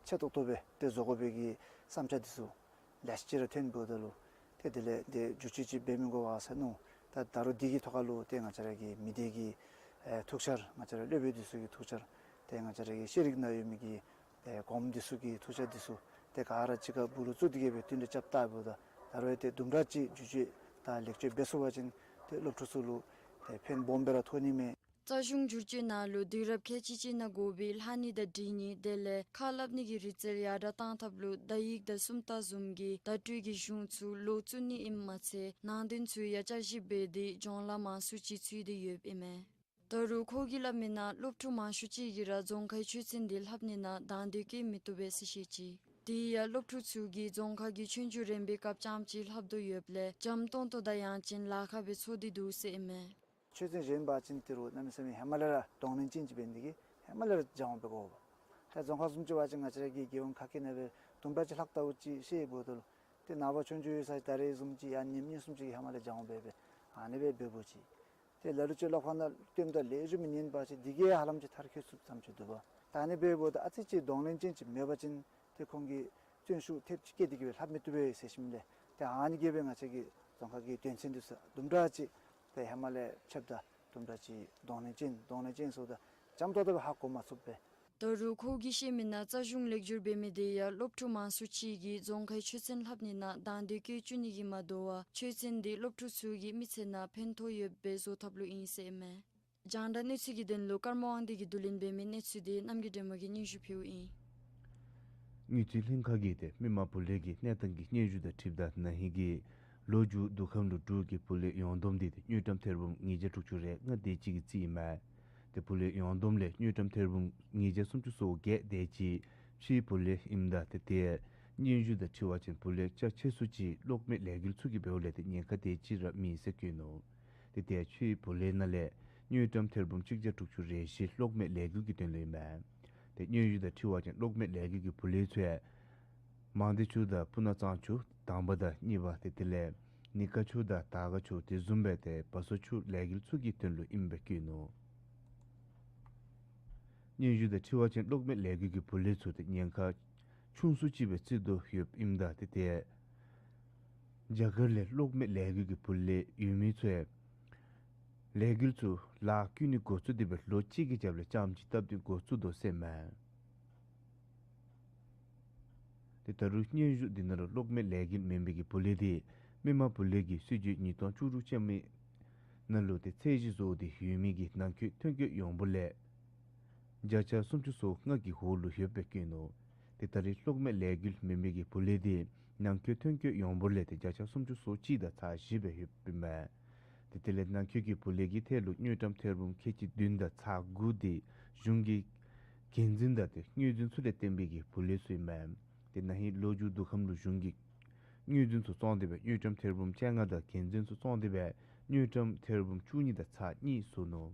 ཆེ་ཏོག་ཏོ་སྦེ་ཏེ་བཟོ་དགོ་པའི་གི་བསམ་འཆར་འདི་ཚུ་ལེ་ཤ་ཅིག་ར་ཐོན་འབདཝ་ད་ལུ་ཏེ་དེ་ལས་ཏེ་བསྒྱུར་བཅོས་ཅིག་འབད་མི་དགོ་པས་ཟེར་མནོ། ད་ད་རུང་འདི་གི་ཐོག་ཁར་ལུ་ཏེ་ང་བཅས་ར་གི་མི་སྡེ་གི་ཨེ་ཐུགས་འཆར་ང་བཅས་ར་སློབ་དཔོན་འདི་ཚུ་གི་ཐུགས་འཆར་ཏེ་ང་བཅས་ར་གི་ཤེས་རིག་ནང་ཡོད་མི་གི་ཨེ་གོངམ་འདི་ཚུ་གི་ཐུགས་འཆར་འདི་ཚུ་ཏེ་ག་ར་གཅིག་ཁར་སྦུག་ལུ་བཙུགས་ཏེ་གི་སྦེ་བསྟུན་གྲོས་རྐྱབ་བལྟཝ་ད་ད་རུང་ཏེ་དུམ་གྲ་ཅིག་བསྒྱུར་བཅོས་དང་ལེགས་བཅོས་འབད་ཚུགས་པ་ཅིན་ཏེ་སློབ་ཕྲུག་ཚུ་ལུ་ཏེ་ཕན་སྦོམ་སྦེ་ར་ཐོགས་ནི་མས། རྩ་གཞུང་བསྒྱུར་བཅོས་ནང་ལུ་དུས་རབས་ཁལ་གཅིག་གཅིག་ནང་དགོ་པའི་ལྷག་ཉིལ་དང་འབྲི་ཉིལ་དེ་ལས་ཁ་སླབ་ནི་གི་རིག་རྩལ་ཡར་དྲག་གཏང་ཐབས་ལུ་བརྡ་ཡིག་དང་སུམ་རྟགས་བཟུམ་གྱི་བརྡ་སྤྲོད་ཀྱི་གཞུང་ཚུ་ལོག་བཙུགས་ནི་ཨིནམ་མ་ཚད་ནང་དོན་ཚུ་ཡང་བསྐྱར་ཞིབ་འབད་དེ་སྦྱོང་ལཱ་མང་སུ་ཅིག་ཚུད་དེ་ཡོདཔ་ཨིན་མས། ད་རུང་ཁོ་གིས་སླབ་མི་ནང་སློབ་ཕྲུག་མང་ཤོས་ཅིག་གིས་ར་རྫོང་ཁའི་ཆོས་ཚན་འདི་ལྷབ་ནི་ནང་དང་འདོད་བསྐྱེད་མི་བཏུབ་པས་ཟེར་བཤད་ཅི། དེ་ཡང་སློབ་ཕྲུག་ཚུ་གིས་རྫོང་ཁ་གི་ཆོས་རྒྱུགས་རན་པའི་སྐབས་རྐྱངམ་ཅིག་ལྷབ་དོ་ཡོདཔ་ལས་འཇམ་ཏོང་ཏོ་དང་ཡང་ཅིན་ལཱ་ཁག་སྦེ་ཚོར་ཏེ་འདུག་ཟེར་ཨིན་མས། ཆོས་ཚན་གཞན་འབད་བ་ཅིན་ཏེ་རུང་གནམ་མེད་ས་མེད་ཧེ་མ་ལས་ར་གདོང་ལེན་ཅན་ཅིག་འབད་ནི་དེ་གིས་ཧེ་མ་ལས་ར་སྦྱང་བ་འབད་དགོ་པས། ད་རྫོང་ཁག་སུམ་ཅུ་པ་ཅིན་ང་བཅས་ར་གི་རྒྱལ་ཡོངས་ཁ་སྐད་ནང་སྦེ་དུམ་གྲ་ཅིག་ལྷག་ལྟ་བུ་ཅིག་ཤེས་དགོ་དོ་ལོ། ཏེ་ནངས་པ་ཆོས་རྒྱུགས་ཡོད་ས་ད་རེས་བཟུམ་ཅིག་ཡང་ཉིནམ་གཉིས་གསུམ་ཅིག་གི་ཧེ་མ་ལས་སྦྱང་བ་འབད་འབད་ཨ་ནི་སྦེ་འབད་དགོ་ཅི། ཏེ་ལ་ལུ་ཅིག་ཀློག་པ་ནང་བཏོནམ་ད་ལེགས་ཤོམ་ཉན་པ་ཅིན་དེ་གིས་ཧ་ལམ་ཅིག་མཐར་འཁྱོལ་ཚུགསཔ་ཙམ་ཅིག་འདུག་པ། ད་ཨ་ནི་འབདཝ་ད་ཨ་ཙི་ཅིག་གདོང་ལེན་ཅན་ཅིག་མེད་པ་ཅིན་ཏེ་ཁོང་གིས་བརྩོན་ཤུགས་ཐེབས་ཅིག་བསྐྱེད་དེ་གིས་སྦེ་ལྷབ་མི་བཏུབ་པས་ཟེར་ཞིནམ་ལས་ཏེ་ཨ་ནི་གིས་སྦེ་ང་བཅས་ཀྱི་རྫོང་ཁག་གི་དོན་ཚན་འདི་ཚུ་དུམ་གྲ་ཅིག་ཏེ་ཧེ་མ་ལས་ཕྱདཔ་ད་དུམ་གྲ་ཅིག་གདོང་ལེན་ཅན་གདོང་ལེན་ཅན་ཟེརཝ་ད་འཇམ་ཏོག་ཏོ་སྦེ་ཧ་གོ་མ་ཚུགས་པས། ད་རུང་ཁོ་གིས་བཤད་མི་ནང་རྩ་གཞུང་ལེགས་བསྒྱུར་འབད་མི་དེ་ཡང་སློབ་ཕྲུག་མང་སུ་ཅིག་གིས་རྫོང་ཁའི་ཆོས་ཚན་ལྷབ་ནི་ནང་དང་འདོད་བསྐྱེད་བཅུག་ནི་གིས་མ་དོ་བར་ཆོས་ཚན་དེ་སློབ་ཕྲུག་ཚུ་གི་མི་ཚེ་ནང་ཕན་ཐོགས་ཡོདཔ་སྦེ་བཟོ་ཐབས་ལུ་ཨིན་ཟེར་ཨིན་མས། རྒྱང་བསྒྲགས་གནས་ཚུལ་གྱི་དོན་ལུ་ཀརྨ་དབང་འདུས་ཀྱིས་བསྡུ་ལེན་འབད་མི་གནས་ཚུལ་དེ་རྣམ་རྒྱལ་སྒྲོལ་མ་གིས་སྙན་ཞུ་ཕུལཝ་ཨིན། དངུལ་རྩིས་ལྷན་ཁག་གིས་ཏེ་མི་མང་བུ་ལོན་གྱི་གནས་སྟངས་ཀྱི་སྙན་ཞུ་དང་འཁྲིལཝ་ད་ན་ཧིང་གི་ལོ་མཇུག་དུས་ཁམས་ལུ་འབྲུག་གི་བུ་ལོན་ཡོངས་བསྡོམས་དེ་ཏེ་དངུལ་ཀྲམ་ཐེར་འབུམ་ཉིས་བརྒྱ་དྲུག་ཅུ་རེ་ལྔ་དེ་ཅིག་གི་རྩིས་ཨིན་མས། ཏེ་བུ་ལོན་ཡོངས་བསྡོམས་ལས་དངུལ་ཀྲམ་ཐེར་འབུམ་ཉིས་བརྒྱ་སུམ་ཅུ་སོ་བརྒྱད་དེ་ཅིག་ཕྱིའི་བུ་ལོན་ཨིནམ་ད་ཏེ་ཏེ་སྙན་ཞུ་དང་འཁྲིལ་བ་ཅིན་བུ་ལོན་རྒྱ་ཆེ་སུ་ཅིག་གློག་མེ་ལས་འགུལ་ཚུ་གིས་འབདཝ་ལས་ཏེ་ཉེན་ཁ་དེ་ཅིག་ར་མེད་ཟེར་བཀོད་ནུག། ཏེ་ཏེ་ཕྱིའི་བུ་ལོན་ནང་ལས་དངུལ་ཀྲམ་ཐེར་འབུམ་གཅིག་བརྒྱ་དྲུག་ཅུ་རེ་བཞི་གློག་མེ་ལས་འགུལ་གྱི་དོན་ལུ་ཨིན་མས། ཏེ་སྙན་ཞུ་དང་འཁྲིལ་བ་ཅིན་གློག་མེ་ལས་འགུལ་གྱི་བུ་ལོན་ཚུ་མང་སྡེ་ཆུ་དང་སྤུ་ན་གཙང་ཆུ་དང་པ་དང་གཉིས་པ་ཏེ་དེ་ལས་ནི་ཀ་ཆུ་དང་དར་དཀར་ཆུ་དེ་བཟུམ་སྦེ་ཏེ་བ་སོ་ཆུ་ལས་འགུལ་ཚུ་གི་དོན་ལུ་ཨིནམ་སྦེ་བཀོད་ནུག། སྙན་ཞུ་དང་འཁྲིལ་བ་ཅིན་གློག་མེ་ལས་འགུལ་གྱི་བུ་ལོན་ཚུ་ཏེ་ཉེན་ཁ་ཆུང་སུ་ཅིག་སྦེ་བརྩི་དོ་ཡོདཔ་ཨིནམ་ད་ཏེ་ཏེ་རྒྱ་གར་ལས་གློག་མེ་ལས་འགུལ་གྱི་བུ་ལོན་ཡོད་མི་ཚུ་ལས་འགུལ་ཚུ་ལཱ་བཀོལ་ནི་འགོ་བཙུགས་ཏེ་སྦེ་ལོ་གཅིག་གི་རྒྱབ་ལས་རྐྱངམ་ཅིག་སྟབས་བདེ་འགོ་བཙུགས་དོ་ཟེར་མས། ཏེ་ད་རུང་སྙན་ཞུ་འདི་ནང་ལུ་གློག་མེ་ལས་འགུལ་མེན་པའི་གི་བུ་ལོན་དེ་མི་མང་བུ་ལོན་གྱི་སྲིད་བྱུས་ཉིས་སྟོང་བཅུ་དྲུག་ཅན་མའི་ནང་ལུ་ཏེ་ཚད་གཞི་བཟོ་སྟེ་ཡོད་མི་གི་ནང་འཁོད་ཐོན་སྐྱེད་ཡོངས་འབོར་ལས་བརྒྱ་ཆ་སུམ་ཅུ་སོ་ལྔ་གི་འོག་ལུ་ཡོདཔ་སྦེ་བཀོད་ནུག། ཏེ་ད་རེས་གློག་མེ་ལས་འགུལ་མེན་པའི་གི་བུ་ལོན་དེ་ནང་འཁོད་ཐོན་སྐྱེད་ཡོངས་འབོར་ལས་ཏེ་བརྒྱ་ཆ་སུམ་ཅུ་སོ་གཅིག་དང་ཚག་བཞི་སྦེ་ཡོདཔ་ཨིན་མས། ཏེ་དེ་ལས་ནང་འཁོད་ཀྱི་བུ་ལོན་གྱི་ཐད་ལུ་དངུལ་ཀྲམ་ཐེར་འབུམ་ཁལ་གཅིག་བདུན་དང་ཚག་དགུ་དེ་གཞུང་གིས་འགན་འཛིན་དང་ཏེ་དངུལ་རྫུན་ཚུ་ལས་བརྟེན་པའི་གི་བུ་ལོན་ཚུ་ཨིན་མས། ཏེ་ན་ཧིང་ལོ་མཇུག་དུས་ཁམས་ལུ་གཞུང་གིས་དངུལ་རྫུན་ཚུ་བཙོང་སྟེ་སྦེ་དངུལ་ཀྲམ་ཐེར་འབུམ་བཅོ་ལྔ་དང་འགན་འཛིན་ཚུ་བཙོང་སྟེ་སྦེ་དངུལ་ཀྲམ་ཐེར་འབུམ་བཅུ་གཉིས་དང་ཚག་གཉིས་བཟོ་ནུག།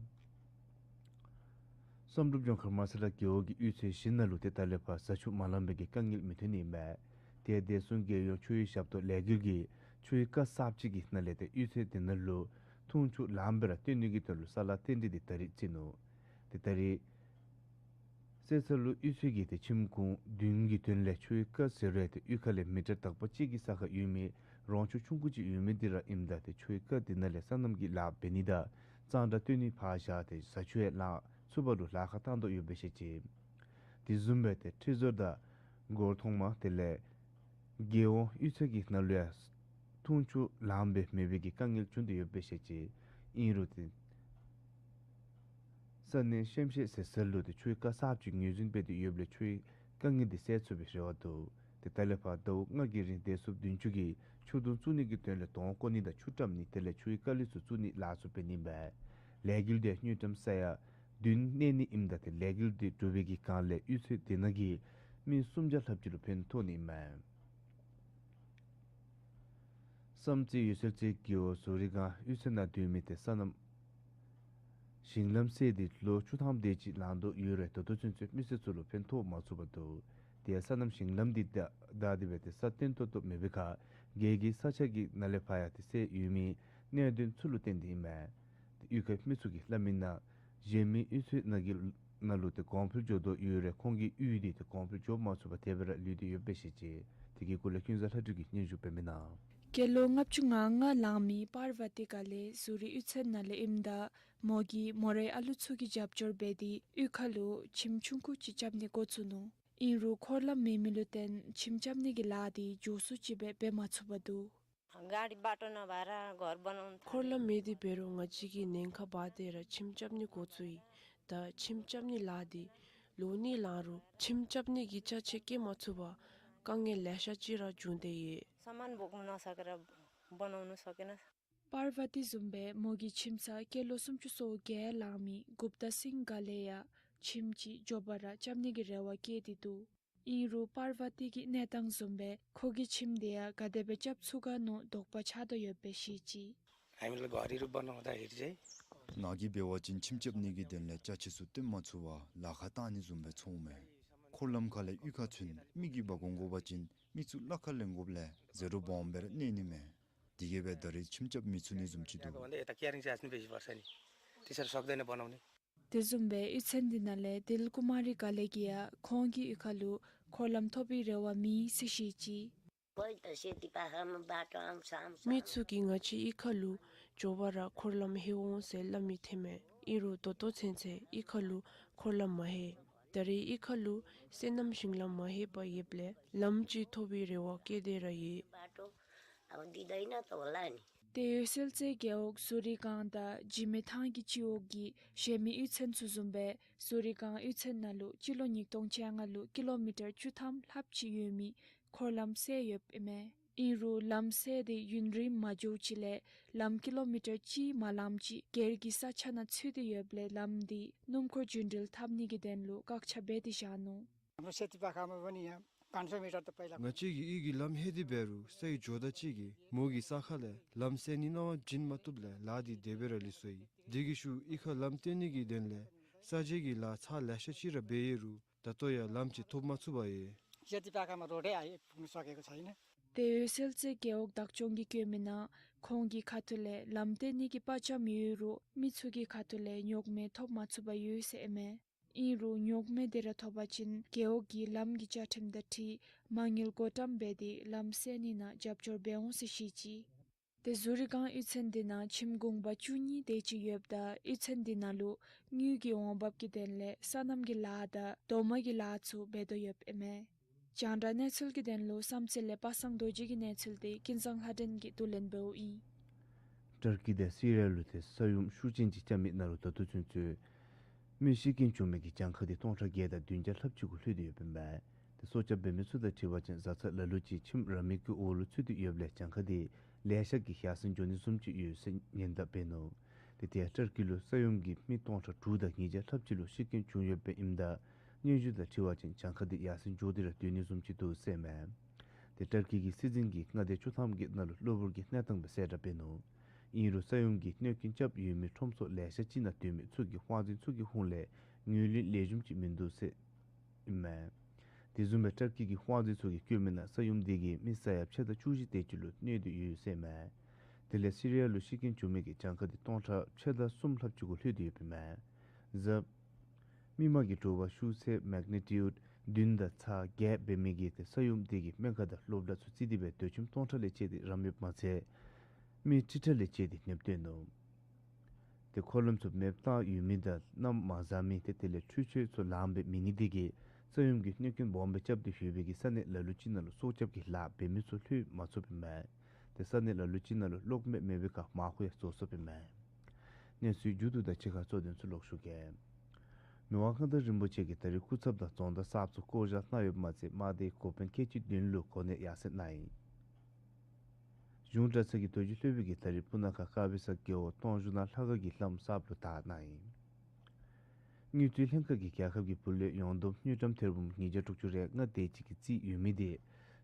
བསམ་གྲུབ་ལྗོངས་མཁར་དམར་ས་ལ་རྒེད་འོག་གི་གཡུས་ཚན་བཞི་ནང་ལུ་ཏེ་ད་ལས་ཕར་བཟའ་ཆུ་མ་ལང་པའི་གི་དཀའ་ངལ་མི་ཐོན་ནི་ཨིན་མས། ཏེ་བདེ་སྲུང་རྒྱལ་ཡོངས་ཆུ་གཡུར་ཞབས་ཏོག་ལས་འགུལ་གྱིས་ཆུ་གཡུར་ཀ་གསརཔ་ཅིག་གི་ནང་ལས་ཏེ་གཡུས་ཚན་དེ་ནང་ལུ་འཐུང་ཆུ་ལངམ་སྦེ་ར་བཏོན་ནི་གི་དོན་ལུ་ས་ལཱ་རྟེན་འབྲེལ་དེ་ད་རིས་བརྩི་ནུག། ཏེ་ད་རིས་སེལ་ཚར་ལུ་གཡུས་ཚན་གྱིས་ཏེ་ཁྱིམ་ཁོངས་བདུན་གྱི་དོན་ལས་ཆུ་གཡུར་ཀ་ཟེར་རུང་ཏེ་གཡུས་ཁ་ལས་མི་ཊར་དག་པ་གཅིག་གི་ས་ཁར་ཡོད་མི་རོང་ཆུ་ཆུང་ཀུ་ཅིག་ཡོད་མི་འདི་ར་ཨིནམ་ད་ཏེ་ཆུ་གཡུར་ཀ་འདི་ནང་ལས་སོ་ནམ་གྱི་ལཱ་འབད་ནི་དང་གཙང་སྦྲ་བཏོན་ནི་ཕར་བཞག་སྟེ་བཟའ་ཆུ་ཡང་ལང་ཚུགས་པ་ལུ་ལཱ་ཁག་བཏང་དོ་ཡོདཔ་སྦེ་བཤད་ཅི། དེ་བཟུམ་སྦེ་ཏེ་ཁྲི་ཟུར་དང་སྒོར་ཐོག་མ་དེ་ལས་རྒྱལ་ཡོངས་གཡུས་ཚན་གྱི་ནང་ལུ་ཡང་འཐུང་ཆུ་ལངམ་སྦེ་མེད་པའི་གི་དཀའ་ངལ་བྱུང་སྟེ་ཡོདཔ་སྦེ་བཤད་ཅི། ཨིན་རུང་ཏེ་ས་གནས་ཤམ་ཤེད་ཟེར་ས་ལུ་ཏེ་ཆུ་གཡུར་ཀ་གསརཔ་ཅིག་ངོས་འཛིན་འབད་དེ་ཡོདཔ་ལས་ཆུ་གཡུར་དཀའ་ངལ་འདི་སེལ་ཚུགས་པའི་རེ་བ་འདུག། ཏེ་ད་ལས་ཕར་ཟླཝ་ལྔ་གི་རིང་བདེ་སྲུངཔ་བདུན་ཅུ་གིས་ཆུ་དུང་བཙུགས་ནི་གི་དོན་ལས་དོང་བརྐོ་ནི་དང་ཆུ་བཀྲམ་ནི་དེ་ལས་ཆུ་གཡུར་ཀ་ལི་ཚུ་བཙུགས་ནི་ལཱ་ཚུ་འབད་ནི་མས། ལས་འགུལ་དེ་དངུལ་ཀྲམ་ས་ཡ་བདུན་གནས་ནི་ཨིནམ་ད་ཏེ་ལས་འགུལ་དེ་གྲུབ་པའི་གི་སྒང་ལས་གཡུས་ཚན་དེ་ནང་གི་མི་སུམ་བརྒྱ་ལྷགཔ་ཅིག་ལུ་ཕན་ཐོགས་ནི་ཨིན་མས། བསམ་རྩེ་འོད་གསལ་རྩེ་རྒེད་འོག་ཟུ་རི་སྒང་གཡུས་ཚན་ནང་སྡོད་མི་ཏེ་སོ་ནམ་ཞིང་ལམ་སེལ་ཏེ་ལོ་བཅུ་ཐམ་དེ་ཅིག་ལང་དོ་ཡོད་རུང་ད་ལྟོ་ཚུན་ཚོད་མི་སེར་ཚུ་ལུ་ཕན་ཐོགས་མ་ཚུགས་པར་འདུག། ཏེ་སོ་ནམ་ཞིང་ལམ་འདི་བདའ་བདའ་སྟེ་སྦེ་ཏེ་ས་བརྟན་ཏོག་ཏོ་མེད་པའི་ཁར་སྒེར་གྱི་ས་ཆ་གི་ནང་ལས་ཕར་ཡང་ཏེ་སེལ་ཡོད་མི་གནད་དོན་ཚུ་ལུ་བརྟེན་ཏེ་ཨིན་མས། ཏེ་གཡུས་ཁའི་མི་ཚུ་གིས་སླབ་མི་ནང་གཞན་མི་གཡུས་ཚན་ནང་གི་ནང་ལུ་ཏེ་གོང་འཕེལ་འགྱོ་དོ་ཡོད་རུང་ཁོང་གི་གཡུས་འདི་ཏེ་གོང་འཕེལ་འགྱོ་མ་ཚུགས་པར་དེ་སྦེ་ར་ལུས་ཏེ་ཡོདཔ་སྦེ་བཤད་ཅི། དེ་གི་སྐོར་ལས་ཀུན་བཟང་ལྷ་སྒྲོན་གྱིས་སྙན་ཞུ་འབད་མི་ནང་། སྐྱེས་ལོ་ལྔ་བཅུ་ང་ལྔ་ལང་མི་པར་བ་ཏི་ག་ལས་ཟུ་རི་གཡུས་ཚན་ནང་ལས་ཨིནམ་ད་མོ་གིས་མོ་རའི་ཨ་ལུ་ཚུ་གི་རྒྱབ་སྐྱོར་འབད་དེ་གཡུས་ཁ་ལུ་ཁྱིམ་ཆུང་ཀུ་ཅིག་རྐྱབ་ནི་འགོ་བཙུགས་ནུག། ཨིན་རུང་འཁོར་ལམ་མེད་མི་ལུ་བརྟེན་ཁྱིམ་རྐྱབ་ནི་གི་ལཱ་འདི་མགྱོགས་སུ་ཅིག་སྦེ་འབད་མ་ཚུགས་པར་འདུག། गाडी बाटो नभएर घर बनाउनु འཁོར་ལམ་མེད་དེ་འབད་རུང་ང་བཅས་ཀྱིས་ཉེན་ཁ་འབག་སྟེ་ར་ཁྱིམ་རྐྱབ་ནི་འགོ་བཙུགས་ཡི། ད་ཁྱིམ་རྐྱབ་ནི་ལཱ་འདི་ལོ་གཉིས་ལང་རུང་ཁྱིམ་རྐྱབ་ནི་གི་ཅ་ཆས་བསྐྱལ་མ་ཚུགས་པར་དཀའ་ངལ་ལེ་ཤ་ཅིག་ར་བྱུང་སྟེ་ཡོད། सामान बोक्न नसकेर बनाउन सकेन। པར་བ་ཏི་བཟུམ་སྦེ་མོ་གི་ཁྱིམ་ཚང་སྐྱེས་ལོ་སུམ་ཅུ་སོ་བརྒྱད་ལང་མི་གུཔྟ་སིང་ག་ལས་ཡང་ཁྱིམ་ཅིག་མགྱོགས་པ་ར་རྐྱབ་ནི་གི་རེ་བ་བསྐྱེད་དེ་འདུག། ཨིན་རུང་པར་བ་ཏི་གི་གནས་སྟངས་བཟུམ་སྦེ་ཁོ་གི་ཁྱིམ་དེ་ཡང་ག་དེ་སྦེ་རྐྱབ་ཚུགས་ག་མནོ་དོགས་པ་ཆགས་དོ་ཡོདཔ་སྦེ་བཤད་ཅི། हामीलाई घरहरू बनाउँदाखेरि चाहिँ ནཱ་གིས་འབད་བ་ཅིན་ཁྱིམ་རྐྱབ་ནི་གི་དོན་ལས་ཅ་ཆས་ཚུ་བཏོན་མ་ཚུགས་པར་ལཱ་ཁག་བཏང་ནི་བཟུམ་སྦེ་ཚོརཝ་མས། འཁོར་ལམ་ཁ་ལས་གཡུས་ཁར་ཚུན་མི་གིས་འབག་འོང་དགོ་པ་ཅིན་མི་ཚུ་གླ་ཁར་ལེན་དགོཔ་ལས་ཟད་འགྲོ་སྦོམ་སྦེ་ར་གནས་ནི་མས། དེ་གིས་སྦེ་ད་རེས་ཁྱིམ་རྐྱབ་མི་ཚུགས་ནི་བཟུམ་ཅིག་འདུག། དེ་བཟུམ་སྦེ་གཡུས་ཚན་འདི་ནང་ལས་དིལ་ཀུ་མ་རི་ག་ལེ་གིས་ཡང་ཁོང་གི་གཡུས་ཁ་ལུ་འཁོར་ལམ་ཐོབ་པའི་རེ་བ་མེད་ཟེར་བཤད་ཅི། མི་ཚུ་གིས་ང་བཅས་གཡུས་ཁ་ལུ་མགྱོགས་པ་ར་འཁོར་ལམ་ལྷོད་འོང་ཟེར་སླབ་མི་ཐོནམ་མས། ཨིན་རུང་ད་ལྟོ་ཚུན་ཚོད་གཡུས་ཁ་ལུ་འཁོར་ལམ་མ་ལྷོད། ད་རེས་གཡུས་ཁ་ལུ་སོ་ནམ་ཞིང་ལམ་མ་ལྷོད་པར་ཡོདཔ་ལས་ལམ་ཅིག་ཐོབ་པའི་རེ་བ་བསྐྱེད་དེ་ར་ཡོད། ཏེ་འོད་གསལ་རྩེ་རྒེད་འོག་ཟུ་རི་སྒང་དང་འཇིགས་མེད་ཐང་གི་སྤྱི་འོག་གི་གཞན་མི་གཡུས་ཚན་ཚུ་བཟུམ་སྦེ་ཟུ་རི་སྒང་གཡུས་ཚན་ནང་ལུ་སྤྱི་ལོ་ཉིས་སྟོང་བཅོ་ལྔ་ལུ་ཀི་ལོ་མི་ཊར་བཅུ་ཐམ་ལྷགཔ་ཅིག་ཡོད་མི་འཁོར་ལམ་བསལ་ཡོདཔ་ཨིན་མས། ཨིན་རུང་ལམ་བསལ་ཏེ་ཡུན་རིངམོ་མ་འགྱོ་ཅིག་ལས་ལམ་ཀི་ལོ་མི་ཊར་གཅིག་མ་ལངམ་ཅིག་སྒེར་གྱི་ས་ཆ་ནང་ཚུད་དེ་ཡོདཔ་ལས་ལམ་འདི་སྣུམ་འཁོར་རྒྱུན་འགྲུལ་འཐབ་ནི་གི་དོན་ལུ་བཀག་ཆ་འབད་དེ་བཞག་ནུག། ང་བཅས་ཀྱི་གཡུས་ཀྱི་ལམ་ལྷོད་དེ་འབད་རུང་ས་ཡི་ཇོ་བདག་ཅིག་གིས་མོ་གི་ས་ཁ་ལས་ལམ་བསལ་ནི་གནང་བ་བྱིན་མ་བཏུབ་ལས་ལཱ་འདི་དེ་སྦེ་ར་ལུས་སོ་ཡི། དེ་གི་ཤུལ་གཡུས་ཁར་ལམ་བཏོན་ནི་གི་དོན་ལས་ས་འཇལ་གྱི་ལཱ་ཚར་ལེ་ཤ་ཅིག་ར་འབད་ཡོད་རུང་ད་ལྟོ་ཡང་ལམ་ཅིག་ཐོབ་མ་ཚུགས་པར་ཡོད། ཏེ་འོད་གསལ་རྩེ་རྒེད་འོག་བདག་སྐྱོང་གིས་བཀོད་མི་ནང་ཁོང་གི་ཁ་ཐུག་ལས་ལམ་བཏོན་ནི་གི་པ་ཅ་མེད་རུང་མི་ཚུ་གི་ཁ་ཐུག་ལས་རྙོག་མེད་ཐོབ་མ་ཚུགས་པར་ཡོད་ཟེར་ཨིན་མས། ཨིན་རུང་རྙོག་མེད་དེ་ར་ཐོབ་པ་ཅིན་རྒེད་འོག་གི་ལམ་གྱི་བཅའ་ཁྲིམས་དང་འཁྲིལ་མ་དངུལ་བགོ་བཀྲམ་འབད་དེ་ལམ་བསལ་ནི་ནང་རྒྱབ་སྐྱོར་འབད་འོང་ཟེར་བཤད་ཅི། ཏེ་ཟུ་རི་སྒང་གཡུས་ཚན་འདི་ནང་ཁྱིམ་གུང་པ་བཅུ་གཉིས་དེ་ཅིག་ཡོདཔ་ད་གཡུས་ཚན་འདི་ནང་ལུ་དངུལ་གྱི་འོང་འབབ་ཀྱི་དོན་ལས་སོ་ནམ་གྱི་ལཱ་དང་རྡོག་མ་གི་ལཱ་ཚུ་འབད་དོ་ཡོདཔ་ཨིན་མས། རྒྱང་བསྒྲགས་གནས་ཚུལ་གྱི་དོན་ལུ་བསམ་རྩེ་ལས་པ་སངས་རྡོ་རྗེ་གི་གནས་ཚུལ་འདི་ཀུན་བཟང་ལྷ་སྒྲོན་གྱིས་བསྡུ་ལེན་འབདཝ་ཨིན། ཏར་ཀི་དང་སི་རི་ཡ་ལུ་ཏེ་ས་ཡོམ་ཤུགས་ཅན་ཅིག་རྐྱབ་མི་ནང་ལུ་ད་ལྟོ་ཚུན་ཚོད་མི་ཤི་རྐྱེན་བྱུང་མི་གི་གྱངས་ཁ་འདི་སྟོང་ཕྲག་བརྒྱད་དང་བདུན་བརྒྱ་ལྷགཔ་ཅིག་གུ་ལྷོད་དེ་ཡོདཔ་ཨིན་པས། ཏེ་སྲོག་སྐྱབས་འབད་མི་ཚུ་དང་འཁྲིལ་བ་ཅིན་བཟའ་ཚང་ལ་ལུ་ཅིག་ཁྱིམ་ར་མི་གི་འོག་ལུ་ཚུད་དེ་ཡོདཔ་ལས་གྱངས་ཁ་འདི་ལེ་ཤ་གིས་ཡར་སེང་འགྱོ་ནི་བཟུམ་ཅིག་ཡོད་ཟེར་ཉེན་བརྡ་འབད་ནུག། ཏེ་དེ་ཡང་ཏར་ཀི་ལུ་ས་ཡོམ་གྱིས་མི་སྟོང་ཕྲག་དྲུག་དང་ཉིས་བརྒྱ་ལྷགཔ་ཅིག་ལུ་ཤི་རྐྱེན་བྱུང་ཡོདཔ་ཨིནམ་ད་སྙན་ཞུ་དང་འཁྲིལ་བ་ཅིན་གྱངས་ཁ་འདི་ཡར་སེང་འགྱོ་སྟེ་ར་སྡོད་ནི་བཟུམ་ཅིག་འདུག་ཟེར་མས། ཏེ་ཏར་ཀི་གི་སྲིད་འཛིན་གྱིས་མངའ་སྡེ་བཅུ་ཐམ་གྱི་ནང་ལུ་གློ་བུར་གྱི་གནས་སྟངས་སྦེ་གསལ་བསྒྲགས་འབད་ནུག། ཨིན་རུང་ས་ཡོམ་གྱིས་གནོད་སྐྱོན་རྐྱབ་ཡོད་མི་ཁྲོམ་ཚོགས་ལེ་ཤ་ཅིག་ནང་སྡོད་མི་ཚུ་གི་དབང་འཛིན་ཚུ་གི་ཧོངས་ལས་ངོས་ལེན་ལེགས་ཤོམ་ཅིག་མིན་འདུག་ཟེར་ཨིན་མས། དེ་བཟུམ་སྦེ་ཏར་ཀི་གི་དབང་འཛིན་ཚུ་གིས་བཀོད་མི་ནང་ས་ཡོམ་འདི་གིས་མི་ས་ཡ་ཕྱེད་དང་བཅུ་བཞི་དེ་ཅིག་ལུ་གནོད་དེ་ཡོད་ཟེར་མས། དེ་ལས་སི་རི་ཡ་ལུ་ཤི་རྐྱེན་བྱུང་མི་གི་གྱངས་ཁ་འདི་སྟོང་ཕྲག་ཕྱེད་དང་གསུམ་ལྷགཔ་ཅིག་གུ་ལྷོད་དེ་ཡོདཔ་ཨིན་མས། གཟའ་མིག་དམར་གྱི་དྲོ་པ་ཤུགས་ཚད་མེག་ནི་ཊིའུཌ་བདུན་དང་ཚེག་བརྒྱད་འབད་མི་གི་ཏེ་ས་ཡོམ་འདི་གིས་སྨན་ཁང་དང་སློབ་གྲྭ་ཚུ་རྩིག་སྟེ་སྦེ་སྡོད་ཁྱིམ་སྟོང་ཕྲག་ལས་བཅད་དེ་རམ་ཡོདཔ་མ་ཚད་མི་ཁྲི་ཕྲག་ལས་བཅད་དེ་ཉེན་བརྡ་བཏོན་ནུག། ཏེ་འཁོར་ལམ་ཚུ་མེདཔ་བཏང་ཡོད་མི་དང་གནམ་མ་བཟང་མི་ཏེ་དེ་ལས་འཕྲུལ་ཆས་ཚུ་ལངམ་སྦེ་མེད་ནི་འདི་གིས་ས་ཡོམ་གྱིས་གནོད་སྐྱོན་སྦོམ་སྦེ་རྐྱབ་སྟེ་ཡོད་པའི་གི་ས་གནས་ལ་ལུ་ཅིག་ནང་ལུ་སྲོག་སྐྱབས་ཀྱི་ལཱ་འབད་མི་ཚུ་ལྷོད་མ་ཚུགསཔ་ཨིན་མས། ཏེ་ས་གནས་ལ་ལུ་ཅིག་ནང་ལུ་གློག་མེ་མེད་པའི་ཁར་མར་ཁུ་ཡང་རྫོགས་སོཔ་ཨིན་མས། གནས་ཚུལ་མཇུག་བསྡུ་དང་གཅིག་ཁར་གཙོ་དོན་ཚུ་ལོག་ཞུ་གེ། མི་དབང་མངའ་བདག་རིན་པོ་ཆེ་གིས་ད་རིས་སྐུ་ཚབ་དང་རྫོང་བདག་གསརཔ་ཚུ་བསྐོ་བཞག་གནང་ཡོདཔ་མ་ཚད་དམག་སྡེའི་འགོ་དཔོན་ཁལ་གཅིག་བདུན་ལུ་གོ་གནས་ཡར་སེང་གནང་ཡི། གཞུང་གྲྭ་ཚང་གི་རྡོ་རྗེ་སློབ་དཔོན་གྱིས་ད་རིས་སྤུ་ན་ཁ་དཀར་སྦི་ས་རྒེད་འོག་སྟོང་བཞུགས་ནང་ལྷ་ཁང་གི་ལྷམ་གསརཔ་ལུ་བཏགས་གནང་ཡི། དངུལ་རྩིས་ལྷན་ཁག་གིས་རྒྱལ་ཁབ་ཀྱི་བུ་ལོན་ཡོངས་བསྡོམས་དངུལ་ཀྲམ་ཐེར་འབུམ་ཉིས་བརྒྱ་དྲུག་ཅུ་རེ་ལྔ་དེ་ཅིག་གི་རྩིས་ཡོད་མི་དེ་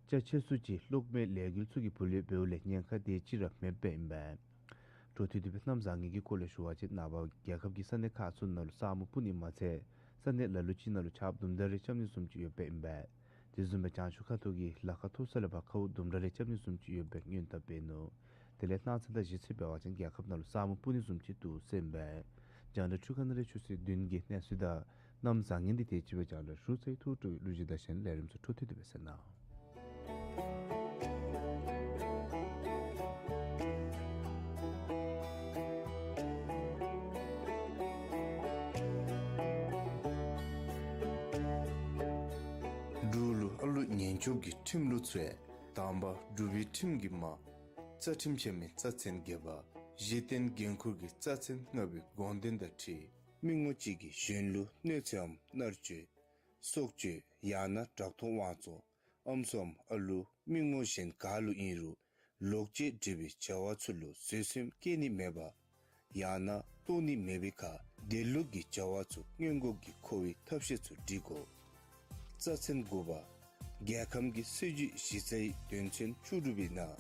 ཅ་ཆས་ཚུ་ཅིག་གློག་མེ་ལས་འགུལ་ཚུ་གི་བུ་ལོན་འབདཝ་ལས་ཉེན་ཁ་དེ་ཅིག་ར་མེདཔ་ཨིན་པས། འཕྲོ་མཐུད་དེ་སྦེ་གནམ་བཟང་ངན་གྱི་སྐོར་ལས་ཞུ་བ་ཅིན་ནངས་པ་རྒྱལ་ཁབ་ཀྱི་ས་གནས་ཁག་ཚུ་ནང་ལུ་ས་སྨུག་སྤུབ་ནི་མ་ཚད་ས་གནས་ལ་ལུ་ཅིག་ནང་ལུ་ཆརཔ་དུམ་གྲ་རེ་རྐྱབ་ནི་བཟུམ་ཅིག་ཡོདཔ་ཨིན་པས། དེ་བཟུམ་སྦེ་བྱང་ཕྱོགས་ཁ་ཐུག་གི་ལ་ཁ་མཐོ་ས་ལས་ཕར་ཁཝ་དུམ་གྲ་རེ་རྐྱབ་ནི་བཟུམ་ཅིག་ཡོདཔ་སྦེ་སྔོན་དཔག་འབད་ནུག། དེ་ལས་གནངས་ཚེ་དང་གཞེས་ཚེ་འབད་བ་ཅིན་རྒྱལ་ཁབ་ནང་ལུ་ས་སྨུག་སྤུབ་ནི་བཟུམ་ཅིག་འདུག་ཟེར་ཨིན་པས། རྒྱང་བསྒྲགས་འཕྲུལ་ཁང་ནང་ལས་ཆུ་ཚོད་བདུན་གྱི་གནས་ཚུལ་དང་གནམ་བཟང་ངན་འདི་དེ་ཅིག་སྦེ་རྒྱང་བསྒྲགས་ཞུ་ཚར་ཡི། ཐུགས་སྤྲོ་བའི་གླུ་གཞས་དང་གཞན་ལས་རིམ་ཚུ་འཕྲོ་མཐུད་དེ་སྦེ་གསན་གནང་། འབྲུག་ལུ་ཨ་ལུ་ཉེན་སྐྱོབ་ཀྱི་ཁྲིམས་ལུགས་ཚུ་ཡང་དང་པ་འབྲུག་པའི་ཁྲིམས་ཀྱི་མ། རྩ་ཁྲིམས་འཆར་མི་རྩ་ཚན་བརྒྱད་པ། གཞི་རྟེན་འགན་ཁུར་གྱི་རྩ་ཚན་ལྔ་པའི་དགོངས་དོན་དང་འཁྲིལ་མི་ངོ་གཅིག་གིས་གཞན་ལུ་གནོད་འཚེའམ་མནར་གཅོད། སྲོག་གཅོད་ཡང་ན་དྲག་རྟོག་དབང་བཙོང་ཨམ་སྲུའམ་ཨ་ལུ་མི་ངོ་གཞན་ག་ལུ་ཨིན་རུང་ལོག་སྤྱོད་སྒྲིག་པའི་བྱ་བ་ཚུ་ལུ་བཟོད་སེམས་བསྐྱེད་ནི་མེད་པ། ཡང་ན་གཏོགས་ནི་མེད་པའི་ཁར་དེ་ལུགས་ཀྱི་བྱ་བ་ཚུ་སྔོན་འགོག་གི་ཁོ་བའི་ཐབས་ཤེས་ཚུ་སྒྲིག་དགོ། རྩ་ཚན་དགུ་པ། རྒྱལ་ཁམས་ཀྱི་སྲིད་བྱུས་གཞི་རྩའི་དོན་ཚན་བཅུ་དྲུག་པའི་ནང་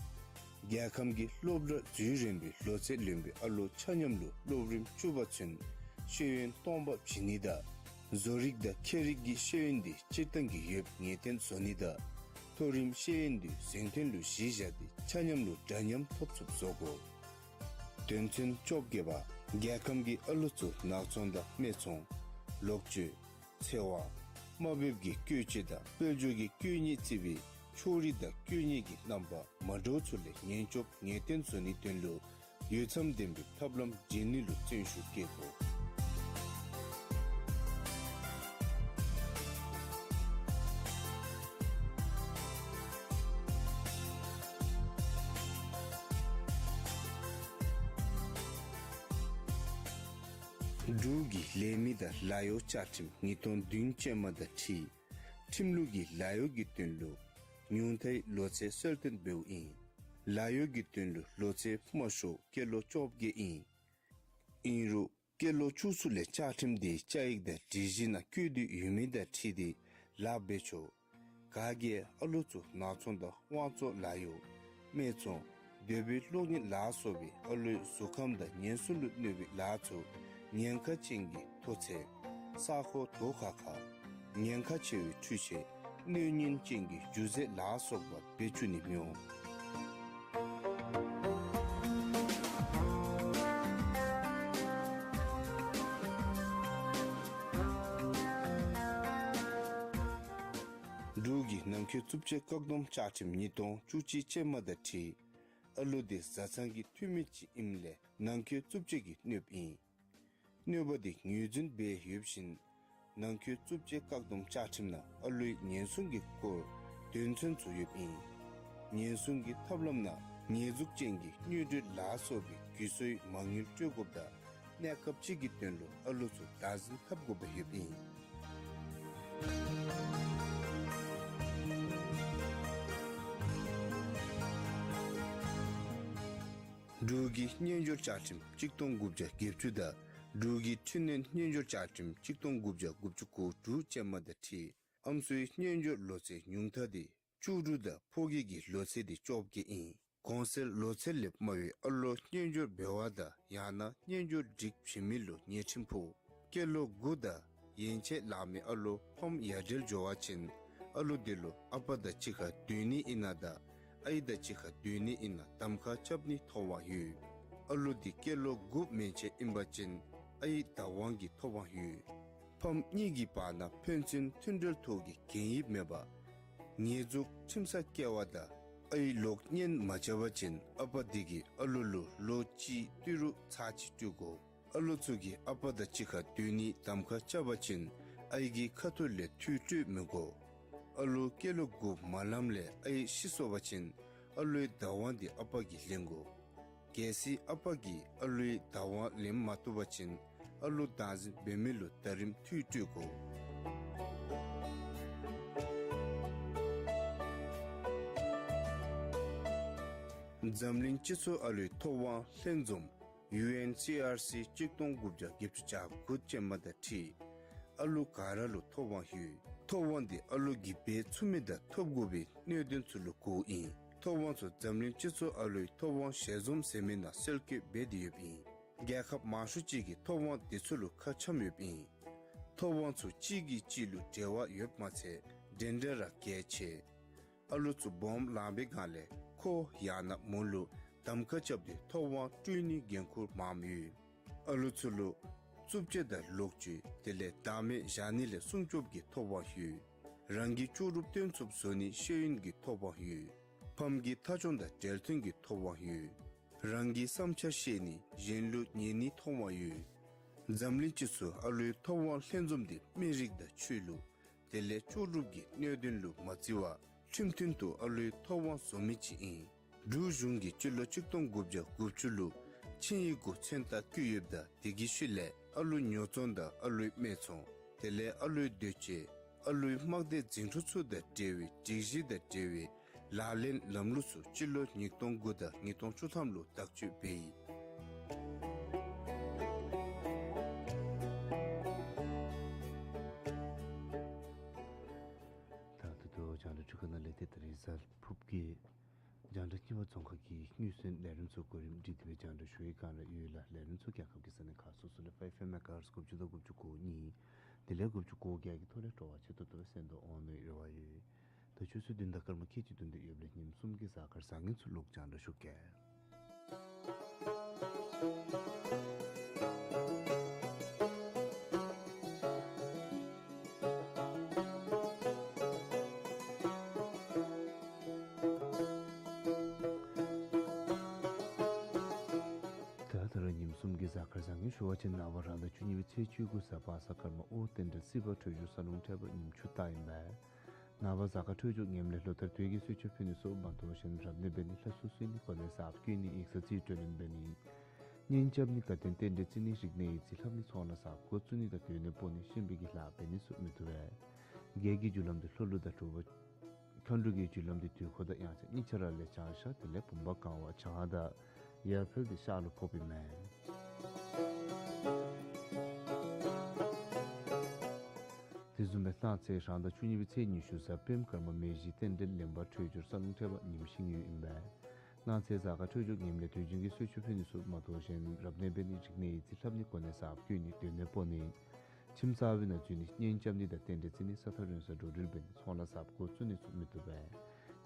རྒྱལ་ཁམས་ཀྱི་སློབ་གྲྭ་འཛུལ་རན་པའི་ལོ་ཚད་ལོན་པའི་ཨ་ལོ་ཆ་མཉམ་ལུ་སློབ་རིམ་བཅུ་པ་ཚུན་ཤེས་ཡོན་སྟོང་པ་བྱིན་ནི་དང་། བཟོ་རིག་དང་འཁྱེར་རིག་གི་ཤེས་ཡོན་འདི་སྤྱིར་བཏང་གི་ཡོདཔ་ངེས་གཏན་བཟོ་ནི་དང་། མཐོ་རིམ་ཤེས་ཡོན་འདི་གཟེངས་ཐོན་ལུ་གཞི་བཞག་སྟེ་ཆ་མཉམ་ལུ་འདྲ་མཉམ་ཐོབ་ཚུགསཔ་བཟོ་དགོ། དོན་ཚན་བཅོ་བརྒྱད་པ། རྒྱལ་ཁམས་ཀྱི་ཨ་ལོ་ཚུ་ནག་ཚོང་དང་སྨད་འཚོང་། ལོག་སྤྱོད། འཚེ་བ། དམའ་འབེབས་ཀྱི་བཀོལ་སྤྱོད་དང་དཔལ་འབྱོར་གྱི་བཀོལ་ནི་བརྩི་བའི་ཕྱོགས་རིས་དང་བཀོལ་ནི་གི་རྣམ་པ་མ་འདྲཝ་ཚུ་ལས་ཉེན་སྐྱོབ་ངེས་གཏན་བཟོ་ནིའི་དོན་ལུ་འོས་འཚམ་ལྡན་པའི་ཐབས་ལམ་སྒྲིག་ནི་ལུ་བརྩོན་ཤུགས་བསྐྱེད་དགོ། འབྲུག་གི་ལས་མི་དང་ལཱ་གཡོག་བཅའ་ཁྲིམས་ཉིས་སྟོང་བདུན་ཅན་མ་དང་འཁྲིལ། ཁྲིམས་ལུགས་ཀྱི་ལཱ་གཡོག་གི་དོན་ལུ་ཉུང་མཐའི་ལོ་ཚད་གསལ་སྟོན་འབདཝ་ཨིན། ལཱ་གཡོག་གི་དོན་ལུ་ལོ་ཚད་དམའ་ཤོས་སྐྱེས་ལོ་བཅོ་བརྒྱད་ཨིན། ཨིན་རུང་སྐྱེས་ལོ་བཅུ་གསུམ་ལས་བཅའ་ཁྲིམས་དེ་བཅའ་ཡིག་དང་སྒྲིག་གཞི་ནང་བཀོད་དེ་ཡོད་མི་དང་འཁྲིལ་ཏེ་ལཱ་འབད་ཆོག། ག་གིས་ཨ་ལོ་ཚུ་ནག་ཚོང་དང་དབང་བཙོང་ལཱ་གཡོག། སྨད་འཚོང་། དུད་འགྲོའི་གློག་བརྙན་ལ་སོགས་པའི་ཨ་ལོའི་གཟུགས་ཁམས་དང་ཉེན་སྲུང་ལུ་གནོད་པའི་ལཱ་ཚུ་ཉེན་ཁ་ཅན་གྱི་མཐོ་ཚད། ས་ཁོག་དོག་ཁ་ཁ། ཉེན་ཁ་ཆེ་བའི་འཕྲུལ་ཆས། གནོད་ཉེན་ཅན་གྱི་རྒྱུ་རྫས་ལ་སོགས་པ་འབད་བཅུག་ནི་མི་འོང་། འབྲུག་གི་ནང་འཁོད་རྩུབ་སྤྱོད་བཀག་སྡོམ་བཅའ་ཁྲིམས་ཉིས་སྟོང་བཅུ་གཅིག་ཅན་མ་དང་འཁྲིལ། ཨ་ལོ་དེ་བཟའ་ཚང་གི་འཐུས་མི་ཅིག་ཨིནམ་ལས་ནང་འཁོད་རྩུབ་སྤྱོད་ཀྱིས་གནོདཔ་ཨིན། གནོད་པ་དེ་ངོས་འཛིན་འབད་ཡོདཔ་བཞིན་ནང་འཁོད་རྩུབ་སྤྱོད་བཀག་སྡོམ་བཅའ་ཁྲིམས་ནང་ཨ་ལོའི་ཉེན་སྲུང་གི་སྐོར་དོན་ཚན་ཚུ་ཡོདཔ་ཨིན། ཉེན་སྲུང་གི་ཐབས་ལམ་ནང་ཉེས་འཛུགས་ཅན་གྱི་དངུལ་འབྲེལ་ལ་སོགས་པའི་གུ་ཡངས་མ་དངུལ་སྤྲོད་དགོཔ་དང་གནས་སྐབས་ཅིག་གི་དོན་ལུ་ཨ་ལོ་ཚུ་བདག་འཛིན་འཐབ་དགོཔ་ཡོདཔ་ཨིན། འབྲུག་གི་གཉེན་སྦྱོར་བཅའ་ཁྲིམས་གཅིག་སྟོང་དགུ་བརྒྱ་བརྒྱད་ཅུ་དང་འབྲུག་གི་འཕྲི་སྣོན་གཉེན་སྦྱོར་བཅའ་ཁྲིམས་གཅིག་སྟོང་དགུ་བརྒྱ་དགུ་བཅུ་གོ་དྲུག་ཅན་མ་དང་འཁྲིལ། ཨམ་སྲུའི་གཉེན་སྦྱོར་ལོ་ཚད་ཉུང་མཐའ་དེ་བཅུ་དྲུག་དང་ཕོ་སྐྱེས་ཀྱི་ལོ་ཚད་དེ་བཅོ་བརྒྱད་ཨིན། གོང་གསལ་ལོ་ཚད་ལས་དམའ་བའི་ཨ་ལོ་གཉེན་སྦྱོར་འབད་བ་དང་ཡང་ན་གཉེན་སྦྱོར་སྒྲིག་བྱིན་མི་ལུ་ཉེས་ཁྲིམས་ཕོག། སྐྱེས་ལོ་དགུ་དང་ཡན་ཆད་ལང་མི་ཨ་ལོ་ཕམ་ཡ་བྲལ་འགྱོ་བ་ཅིན་ཨ་ལོ་དེ་ལུ་ཨ་པ་དང་གཅིག་ཁར་སྡོད་ནི་ཨིན་ན་དང་ཨའི་དང་གཅིག་ཁར་སྡོད་ནི་ཨིན་ན་གདམ་ཁ་རྐྱབ་ནིའི་ཐོབ་དབང་ཡོད། ཨ་ལོ་དེ་སྐྱེས་ལོ་དགུ་མན་ཆད་ཨིན་པ་ཅིན་ཨའི་བདག་དབང་གི་ཐོབ་དབང་ཡོད། ཕམ་གཉིས་ཀྱི་བར་ན་ཕན་ཚུན་མཐུན་འབྲེལ་ཐོག་གི་གན་ཡིབ་མེད་པར་ཉེས་འཛུགས་ཁྲིམས་སར་བཀལ་བ་དང་ཨའི་ལོག་གཉེན་མ་རྐྱབ་པ་ཅིན་ཨ་པ་དེ་གིས་ཨ་ལོ་ལུ་ལོ་གཅིག་ཏི་རུ་ཚར་གཅིག་སྤྲོད་དགོ། ཨ་ལོ་ཚུ་གིས་ཨ་པ་དང་གཅིག་ཁར་སྡོད་ནིའི་གདམ་ཁ་རྐྱབ་པ་ཅིན་ཨའི་གི་ཁ་ཐུག་ལས་འཐུས་སྤྲོད་མི་དགོ། ཨ་ལོ་སྐྱེས་ལོ་དགུ་མ་ལངམ་ལས་ཨའི་ཤི་སོ་བ་ཅིན་ཨ་ལོའི་བདག་དབང་དེ་ཨ་པ་གིས་ལེན་དགོ། གལ་སྲིད་ཨ་པ་གིས་ཨ་ལོའི་བདག་དབང་ལེན་མ་བཏུབ་པ་ཅིན་ཨ་ལོ་བདག་འཛིན་འབད་མི་ལུ་ཟླ་རིམ་འཐུས་སྤྲོད་དགོ། འཛམ་གླིང་སྤྱི་ཚོགས་ཨ་ལོའི་ཐོབ་དབང་ལྷན་འཛོམས་ཡུ་ཨེན་སི་ཨར་སི་གཅིག་སྟོང་དགུ་བརྒྱ་བརྒྱད་ཅུ་གྱ་དགུ་ཅན་མ་དང་འཁྲིལ། ཨ་ལོ་ག་ར་ལུ་ཐོབ་དབང་ཡོད། ཐོབ་དབང་དེ་ཨ་ལོ་གིས་འབད་ཚུགས་མི་དང་ཐོབ་དགོ་པའི་གནད་དོན་ཚུ་ལུ་གོཝ་ཨིན། ཐོབ་དབང་ཚུ་འཛམ་གླིང་སྤྱི་ཚོགས་ཨ་ལོའི་ཐོབ་དབང་ཞལ་འཛོམས་ཟེར་མི་ནང་གསལ་བཀོད་འབད་དེ་ཡོདཔ་ཨིན། རྒྱལ་ཁབ་མང་ཤོས་ཅིག་གིས་ཐོབ་དབང་དེ་ཚུ་ལུ་ཁ་འཆམ་ཡོདཔ་ཨིན། ཐོབ་དབང་ཚུ་གཅིག་གིས་གཅིག་ལུ་འབྲེལ་བ་ཡོདཔ་མ་ཚད་འགྲན་ཟླ་ར་གལ་ཆེ། ཨ་ལོ་ཚུ་སྦོམ་ལང་པའི་སྒང་ལས་ཁོ་ཡང་ན་མོ་ལུ་གདམ་ཁ་རྐྱབ་སྟེ་ཐོབ་དབང་སྤྲོད་ནིའི་འགན་ཁུར་མངམ་ཡོད། ཨ་ལོ་ཚུ་ལུ་རྩུབ་སྤྱོད་དང་ལོག་སྤྱོད་དེ་ལས་བདག་མེད་བཞག་ནི་ལས་སྲུང་སྐྱོབ་ཀྱི་ཐོབ་དབང་ཡོད། རང་གི་ལྕོགས་གྲུབ་སྟོན་ཚུགསཔ་བཟོ་ནིའི་ཤེས་ཡོན་གྱི་ཐོབ་དབང་ཡོད། ཕམ་གྱི་ཐ་སྙད་དང་འབྲེལ་མཐུན་གྱི་ཐོབ་དབང་ཡོད། རང་གི་བསམ་འཆར་བཤད་ནི་གཞན་ལུ་ཉན་ནིའི་ཐོབ་དབང་ཡོད། འཛམ་གླིང་སྤྱི་ཚོགས་ཨ་ལོའི་ཐོབ་དབང་ལྷན་འཛོམས་དེ་མི་རིགས་དང་ཆོས་ལུགས་དེ་ལས་ལྕོགས་གྲུབ་ཀྱི་གནད་དོན་ལུ་མ་བརྩི་བར་ཁྲིམས་མཐུན་དུ་ཨ་ལོའི་ཐོབ་དབང་བཟོ་མི་ཅིག་ཨིན། འབྲུག་གཞུང་གིས་སྤྱི་ལོ་གཅིག་སྟོང་དགུ་བརྒྱ་དགུ་བཅུ་ལུ་ཆིངས་ཡིག་གུ་མཚན་རྟགས་བཀོད་ཡོདཔ་ད་དེ་གི་ཤུལ་ལས་ཨ་ལོའི་ཉོ་ཚོང་དང་ཨ་ལོའི་སྨད་འཚོང་དེ་ལས་ཨ་ལོའི་སྡོད་བྱེད་ཨ་ལོའི་དམག་སྡེ་འཛིན་གྲྭ་ཚུ་དང་འབྲེལ་བའི་སྒྲིག་གཞི་དང་འབྲེལ་བའི་ལག་ལེན་ལམ་ལུགས་ཚུ་སྤྱི་ལོ་ཉིས་སྟོང་དགུ་དང་ཉིས་སྟོང་བཅུ་ཐམ་ལུ་དག་བཅོས་འབད་ཡི། ད་ད་ལྟོ་རྒྱང་བསྒྲགས་འཕྲུལ་ཁང་ནང་ལས་ཏེ་ད་རིས་གཟའ་ཕུརཔ་གི་རྒྱང་བསྒྲགས་གཉིས་པ་རྫོང་ཁ་གི་ དངོས་སུ་ལས་རིམ་ཚུ་གོ་རིམ་སྒྲིག་སྟེ་སྦེ་སྙན་ཞུ་ཡི་ག་ར་ཡོད་ལགས། ལས་རིམ་ཚུ་རྒྱལ་ཁབ་ཀྱི་ས་གནས་ཁག་སོ་སོ་ལས་ཨེཕ་ཨེམ་མེ་གྷ་ཧར་ཊི་དགུ་བཅུ་དང་དགུ་བཅུ་གོ་གཉིས་དེ་ལས་དགུ་བཅུ་གོ་བརྒྱད་ཀྱི་ཐོག་ལས་སྤྲོ་བ་ཆེ་ཏོག་ཏོ་སྦེ་གསན་དོ་འོང་མནོ་བའི་རེ་བ་ཡོད། ད་ཆུ་ཚོད་བདུན་དང་སྐར་མ་ཁལ་གཅིག་བདུན་དེ་ཡོདཔ་ལས་ཉིནམ་གསུམ་གྱི་གཟའ་སྐར་བཟང་ངན་ཚུ་ལོག་སྙན་ཞུ་གེ། ད་ད་རེས་ཉིནམ་གསུམ་གྱི་གཟའ་སྐར་བཟང་ངན་ཞུ་བ་ཅིན་ནངས་པ་རང་ཟླ་བཅུ་གཉིས་པའི་ཚེས་བཅུ་དགུ་གཟའ་པ་སངས་སྐར་མ་ཨོ་རྟེན་འབྲེལ་སྲིད་པ་འཕྲོད་སྦྱོར་ས་ལུང་འཕྲད་པ་ཉིནམ་ཆུ་སྟག་ཨིན་པས། ནངས་པ་གཟའ་སྐར་འཕྲོད་སྦྱོར་ངནམ་ལས་ལོ་ལྟར་དུས་ཀྱི་གསོལ་མཆོད་ཕུལ་ནི་སོགས་མ་གཏོགས་གཞན་རབ་གནས་འབད་ནི་ལྷ་སྲུང་གསོལ་ནི་གོ་གནས་གསརཔ་བསྐོ་ནི་ཡིག་ཚང་རྩིས་སྤྲོད་ལེན་འབད་ནི་གཉེན་རྐྱབ་ནི་དང་རྟེན་རྟེན་འབྲེལ་བརྩི་ནི་རིག་གནས་ཡིག་རྩིས་ལྷབ་ནི་ཚོང་ལཱ་གསརཔ་འགོ་བཙུགས་ནི་དང་སྡོད་གནས་སྤོ་ནི་གཤིན་པོའི་གི་ལཱ་འབད་ནི་ཚུ་མི་བཏུབ་པས། རྒྱལ་གྱི་རྒྱུ་ལམ་འདི་ལྷོ་ལུ་དང་དྲོ་པ་མཁའ་འགྲོ་གི་རྒྱུ་ལམ་འདི་དུས་འཁོར་དང་དབྱངས་འཆར་གཉིས་ཆ་ར་ལས་བྱང་ཤར་དེ་ལས་བུམ་པ་གང་བ་བྱང་དང་ཡར་འཕེལ་འདི་ཤར་ལུ་ཕོགཔ་ཨིན་མས། དེ་བཟུམ་སྦེ་གནངས་ཚེ་རང་ཟླ་བཅུ་གཉིས་པའི་ཚེས་ཉི་ཤུ་གཟའ་སྤེནམ་སྐར་མ་མེ་བཞི་རྟེན་འབྲེལ་ལེན་པ་འཕྲོད་སྦྱོར་ས་ལུང་འཕྲད་པ་ཉིནམ་ཤིང་ཡོས་ཨིན་པས། གནངས་ཚེ་གཟའ་སྐར་འཕྲོད་སྦྱོར་ངནམ་ལས་དུས་རྒྱུན་གྱི་གསོལ་མཆོད་ཕུལ་ནི་ཚུ་མ་གཏོགས་གཞན་རབ་གནས་འབད་ནི་རིག་གནས་ཡིག་རྩིས་ལྷབ་ནི་གོ་གནས་གསརཔ་བསྐོ་ནི་སྡོད་གནས་སྤོ་ནི་ཁྱིམ་གསར་པའི་ནང་འཛུལ་ནི་གཉེན་རྐྱབ་ནི་དང་རྟེན་འབྲེལ་བརྩི་ནི་ས་ཐག་རིང་སར་འགྲོ་འགྲུལ་འབད་ནི་ཚོང་ལཱ་གསརཔ་འགོ་བཙུགས་ནི་ཚུ་མི་བཏུབ་པས།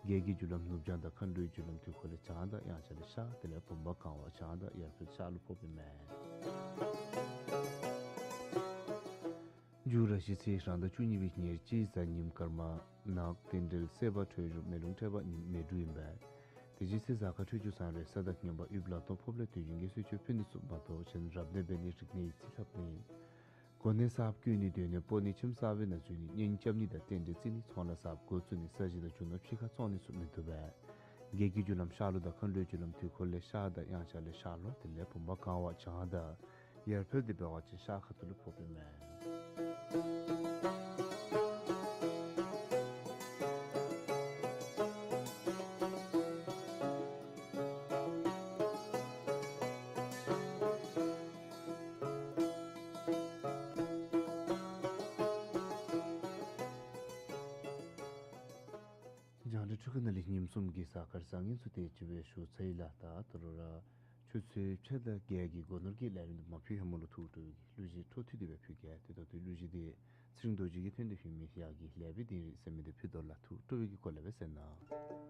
རྒྱལ་གྱི་རྒྱུ་ལམ་ནུབ་བྱང་དང་མཁའ་འགྲོའི་རྒྱུ་ལམ་དུས་འཁོར་ལས་བྱང་དང་དབྱངས་འཆར་ལས་ཤར་དེ་ལས་བུམ་པ་གང་བ་བྱང་དང་ཡར་འཕེལ་ཤར་ལུ་ཕོགཔ་ཨིན་མས། མཇུག་ར་གཞེས་ཚེ་རང་ཟླ་བཅུ་གཉིས་པའི་ཉེར་གཅིག་གཟའ་ཉིམ་སྐར་མ་ནག་རྟེན་འབྲེལ་སྲེད་པ་འཕྲོད་སྦྱོར་མེ་རླུང་འཕྲད་པ་ཉིནམ་མེ་འབྲུག་ཨིན་པས། དེ་གཞེས་ཚེ་གཟའ་སྐར་འཕྲོད་སྦྱོར་བཟང་རུང་ས་དང་ངན་པ་ཡུདཔ་ལ་སྟོང་ཕོགཔ་ལས་དུས་རྒྱུན་གྱི་གསོལ་མཆོད་ཕུལ་ནི་ཚུ་མ་གཏོགས་གཞན་རབ་གནས་འབད་ནི་རིག་གནས་ཡིག་རྩིས་ལྷབ་ནི་གོ་གནས་གསརཔ་བསྐོ་ནི་སྡོད་གནས་སྤོ་ནི་ཁྱིམ་གསར་པའི་ནང་འཛུལ་ནི་གཉེན་རྐྱབ་ནི་དང་རྟེན་འབྲེལ་བརྩི་ནི་ཚོང་ལཱ་གསརཔ་འགོ་བཙུགས་ནི་ས་གཞི་དང་རྒྱུ་ནོར་ཕྱི་ཁར་བཙོང་ནི་ཚུ་མི་བཏུབ་པས། རྒྱལ་གྱི་རྒྱུ་ལམ་ཤར་ལུ་དང་མཁའ་འགྲོའི་རྒྱུ་ལམ་དུས་འཁོར་ལས་ཤར་དང་དབྱངས་འཆར་ལས་ཤར་ལུ་དེ་ལས་བུམ་པ་གང་བ་བྱང་དང་ཡར་འཕེལ་འདི་འབད་བ་ཅིན་ཤར་ཁ་ཐུག་ལུ་ཕོགཔ་ཨིན་མས། རྒྱང་བསྒྲགས་འཕྲུལ་ཁང་ནང་ལས་ཉིནམ་གསུམ་གྱི་གཟའ་སྐར་བཟང་ངན་ཚུ་དེ་ཅིག་སྦེ་ཞུ་ཚར་ཡི་ལགས། ད་ད་རུང་ར་ཆུ་ཚོད་ཕྱེད་དང་བརྒྱད་ཀྱི་སྒོ་ནོར་གྱི་ལས་རིམ་འདི་མ་ཕུལ་ཧེ་མ་ལུ་ཐུགས་སྤྲོ་བའི་གླུ་གཞས་འཕྲོ་མཐུད་དེ་སྦེ་ཕུལ་གེ། དེ་ད་ལྟོ་གླུ་གཞས་འདི་ཚེ་རིང་རྡོ་རྗེ་གིས་བཏོན་ཏེ་ཕུལ་མི་ཡ་གི་ལེགས་པའི་དིང་རི་ཟེར་མི་འདི་ཕུལ་དོ་ལགས། ཐུགས་སྤྲོ་བའི་གི་སྒོ་ལས་སྦེ་གསན་གནང་།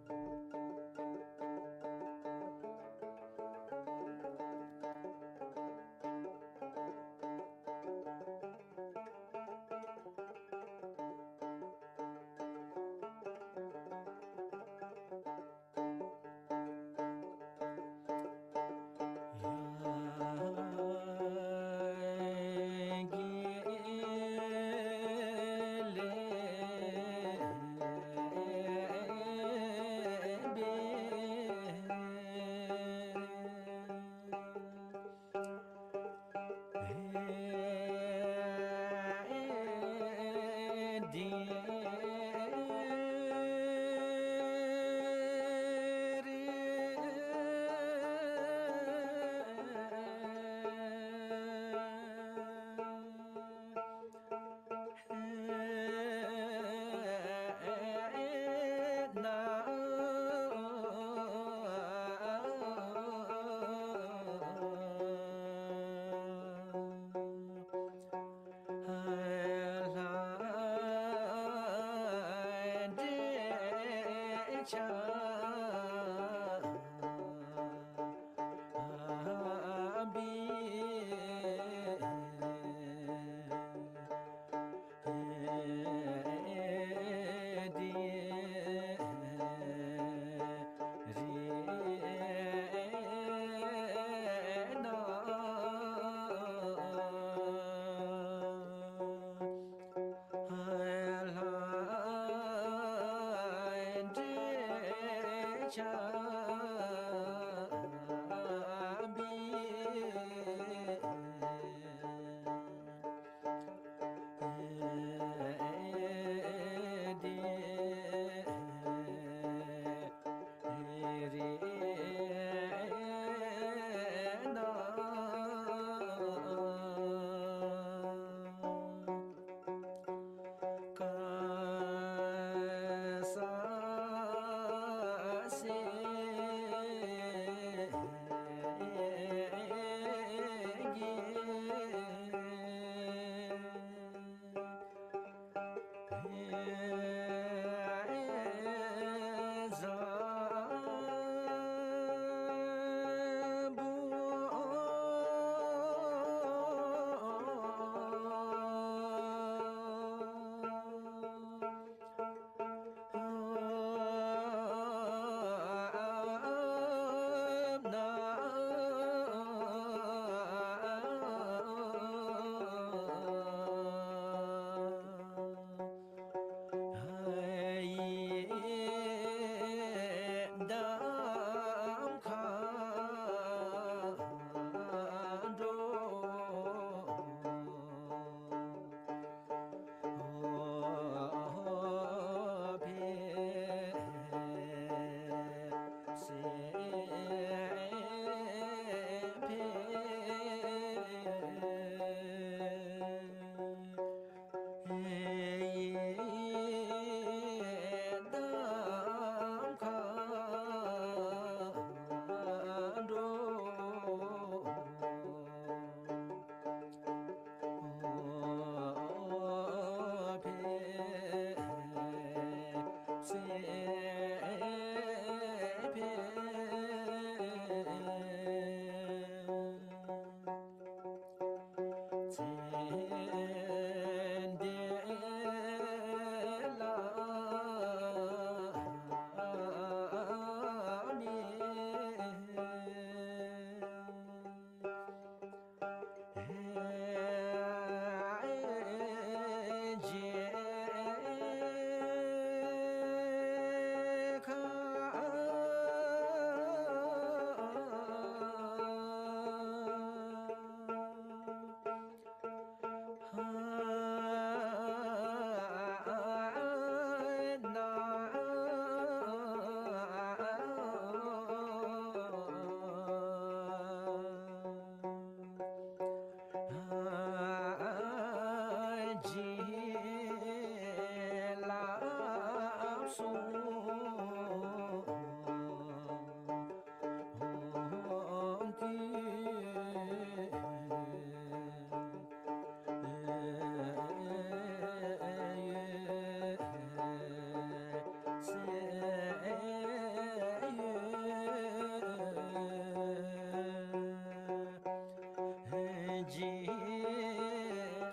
བྱིན་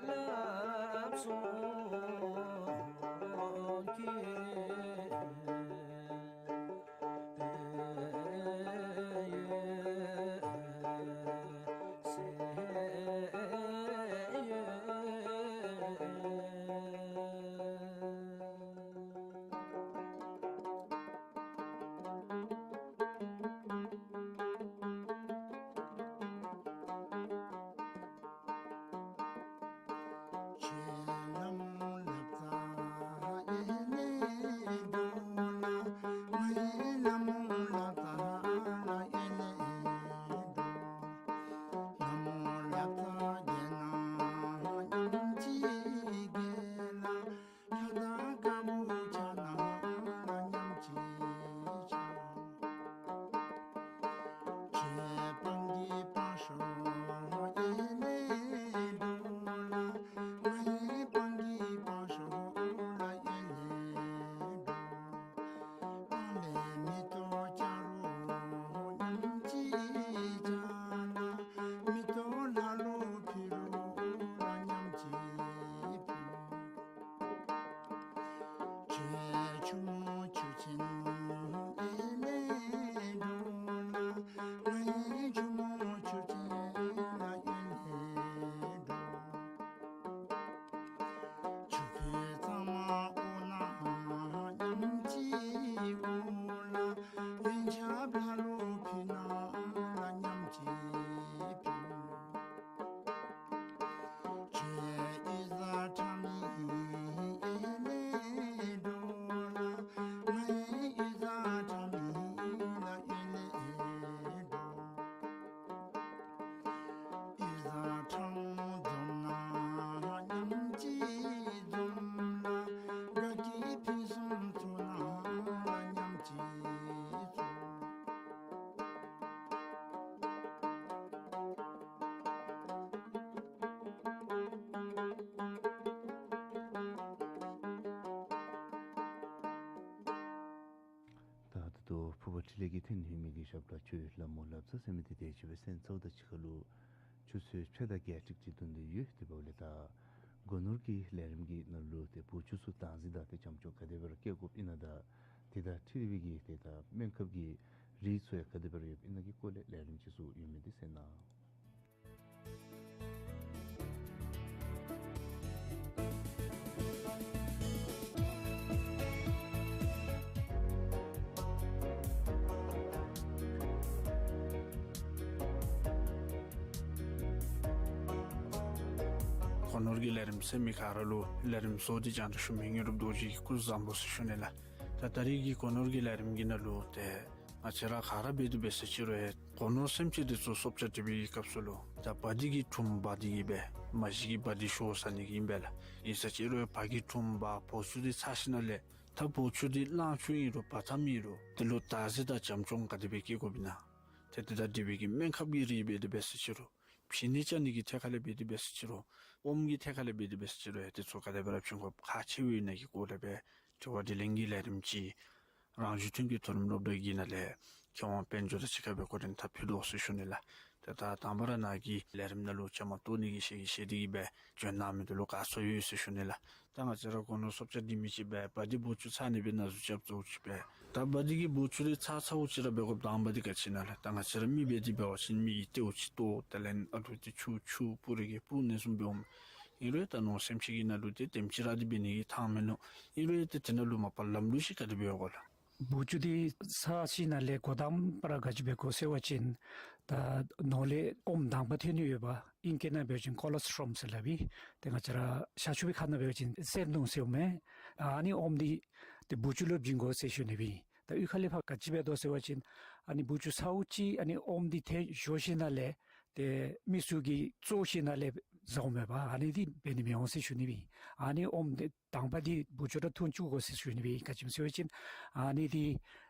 རླབས་གསུང་གི་ད་ད་ལྟོ་ཕུརཔ་འཕྲིན་ལས་ཀྱི་འཕྲིན་ཡིག་གི་ཞབས་ལ་ཆོས་ལྷ་མོ་ལབ་ཙ་ཟེར་མི་འདི་ཏེ་ཆོས་པའི་སེམས་གཙོ་བོ་དང་གཅིག་ཁར་ལུ་ཆུ་ཚོད་ཕྱེད་དང་བརྒྱད་ཅིག་ཅིག་ཐོན་ཏེ་ཡོད། དེ་འབདཝ་ལས་ད་སྒོ་ནོར་གྱི་ལས་རིམ་གྱི་ནང་ལུ་ཏེ་བུ་ཆུང་ཚུ་བདག་འཛིན་དང་ཏེ་བྱམས་སྐྱོང་ག་དེ་སྦེ་ར་བསྐྱེད་དགོཔ་ཨིན་ན་དང་དེ་དང་འཁྲིལ་བའི་གི་ཏེ་ད་སྨན་ཁབ་ཀྱི་རིགས་ཚུ་ཡང་ག་དེ་སྦེ་ར་ཡོདཔ་ཨིན་ན་གི་སྐོར་ལས་ལས་རིམ་ཅིག་ཚུ་ཡོད་མི་འདི་གསན་གནང་། སྒོ་ནོར་གྱི་ལས་རིམ་གསན་མི་ག་ར་ལུ་ལས་རིམ་ཚུ་འདི་རྒྱང་བསྒྲགས་ཞུ་མི་དངོས་གྲུབ་རྡོ་རྗེ་གིས་སྐུ་གཟུགས་བཟང་པོ་ཟེར་ཞུ་ནི་ལགས། ད་ད་རིས་ཀྱི་སྒོ་ནོར་གྱི་ལས་རིམ་གྱི་ནང་ལུ་ཏེ་ང་བཅས་ར་ག་ར་འབད་དེ་འབད་ས་ཅིག་རུང་ཡང་སྒོ་ནོར་སེམས་ཅན་འདི་ཚུ་སྲོག་སྐྱབས་སྟེ་འབད་བའི་སྐབས་སུ་ལུ་ད་བ་དི་གི་ཁྲུམ་བ་དི་གིས་སྦེ་མ་གཞི་གི་བ་དི་ཤོར་ཟ་ནི་གི་ཨིན་པས་ལགས། ཨིན་ས་ཅིག་རུང་ཡང་བ་གི་ཁྲུམ་བ་བུ་ཆུང་འདི་ཚར་ཞིནམ་ལས་ད་བུ་ཆུང་འདི་གླང་ཆུང་ཨིན་རུང་བ་ཐམ་ཨིན་རུང་དེ་ལུ་བདག་འཛིན་དང་བྱམས་སྐྱོང་ག་དེ་སྦེ་བསྐྱེད་དགོཔ་ཨིན་ན། ཏེ་དེ་དང་འབྲེལ་བའི་གི་སྨན་ཁབ་ཀྱི་རིགས་འབད་དེ་འབད་ས་ཅིག་རུང་བྱིན་ནི་བཅའ་ནི་གི་ཐད་ཁ་ལས་འབད་དེ་འབད་ས་ཅིག་རུང་ཨོམ་གྱི་ཐད་ཁ་ལས་འབད་དེ་འབད་ས་ཅིག་རུང་ཡང་དེ་ཚུ་ག་དེ་སྦེ་ར་བྱིན་དགོཔ་ཁག་ཆེ་བའི་ནང་གི་སྐོར་ལས་སྦེ་དྲི་བ་དྲིས་ལན་གྱི་ལས་རིམ་ཅིག་རང་བཞིན་ཐོན་གྱི་མཐོ་རིམ་སློབ་གྲྭ་གི་ནང་ལས་མཁས་དབང་དཔལ་འབྱོར་དང་གཅིག་ཁར་སྦེ་གོ་རིམ་ཐག་ཕུལ་དོ་ཟེར་ཞུ་ནི་ལགས། ཏེ་ད་དང་པ་ར་ནཱ་གི་ལས་རིམ་ནང་ལུ་བཅའ་མར་གཏོགས་ནི་གི་ཤེས་ཀྱི་ཤེས་ཏེ་གིས་སྦེ་བྱོན་གནང་མི་འདི་ལུ་དགའ་ཚོར་ཡོད་ཟེར་ཞུ་ནི་ལགས། ད་ང་བཅས་ར་སྒོ་ནོར་སྲོག་སྐྱབས་འདི་མི་ཅིག་སྦེ་བ་དི་བུ་ཆུང་ཚར་ནི་སྦེ་ན་ཟུག་རྐྱབ་ཚརཝ་ཅིག་སྦེ་ད་བ་དི་གིས་བུ་ཆུང་འདི་ཚར་ཚརཝ་ཅིག་ར་འབད་དགོཔ་དང་པ་འདི་ག་ཅི་ཨིན་ན་ལགས། ད་ང་བཅས་ར་མི་འབད་དེ་འབད་བ་ཅིན་མི་གིས་བལྟཝ་ཅིག་ལྟོ་དེ་ལས་ཨ་ལུ་འདི་ཆུ་ཆུ་སྤུ་རེ་གིས་སྤུ་ནི་བཟུམ་འབད་འོང་། ཨིན་རུང་ད་ནོར་སེམས་ཅན་གྱི་ནང་ལུ་ཏེ་དེམ་ཅིག་ར་འདི་འབད་ནི་གི་ཐང་མིན་ནུག། ཨིན་རུང་ཏེ་དེ་ནང་ལུ་མ་པ་ལམ་ལུགས་ཅིག་ག་དེ་སྦེ་ཡོད་ག་ལགས། བུ་ཆུང་འདི་ཚར་ཞིནམ་ལས་འགོ་དང་པ་ར་ག་ཅི་འབད་དགོ་ཟེར་བ་ཅིན་ད་ནོར་ལས་ཨོམ་དང་པ་ཐོན་ནི་ཡོདཔ་ཨིང་སྐད་ནང་འབད་བ་ཅིན་ཀོ་ལོ་སི་ཊོམ་ཟེར་སླབ་ཨིན། ཏེ་ང་བཅས་ར་ཤ་ཆུ་པའི་ཁ་ནང་འབད་བ་ཅིན་སེར་གདུང་ཟེར་འོང་མས། ཨ་ནི་ཨོམ་འདི་ཏེ་བུ་ཆུང་ལུ་བྱིན་དགོ་ཟེར་ཞུ་ནི་སྦེ་ཨིན། ད་གཡུས་ཁ་ལས་ཕར་ག་ཅི་འབད་དོ་ཟེར་བ་ཅིན་ཨ་ནི་བུ་ཆུང་ཚརཝ་ཅིག་ཨ་ནི་ཨོམ་འདི་ཐོན་ཞུ་ཞིནམ་ལས་ཏེ་མི་ཚུ་གིས་བཙོ་ཞིནམ་ལས་བཟའ་འོང་མས་པ། ཨ་ནི་འདི་འབད་ནི་མི་འོང་ཟེར་ཞུ་ནི་སྦེ་ཨིན། ཨ་ནི་ཨོམ་འདི་དང་པ་འདི་བུ་ཆུང་ར་འཐུང་བཅུག་དགོ་ཟེར་ཞུ་ནི་སྦེ་ཨིན། ག་ཅི་སྨོ་ཟེར་བ་ཅིན་ཨ་ནི་འདི་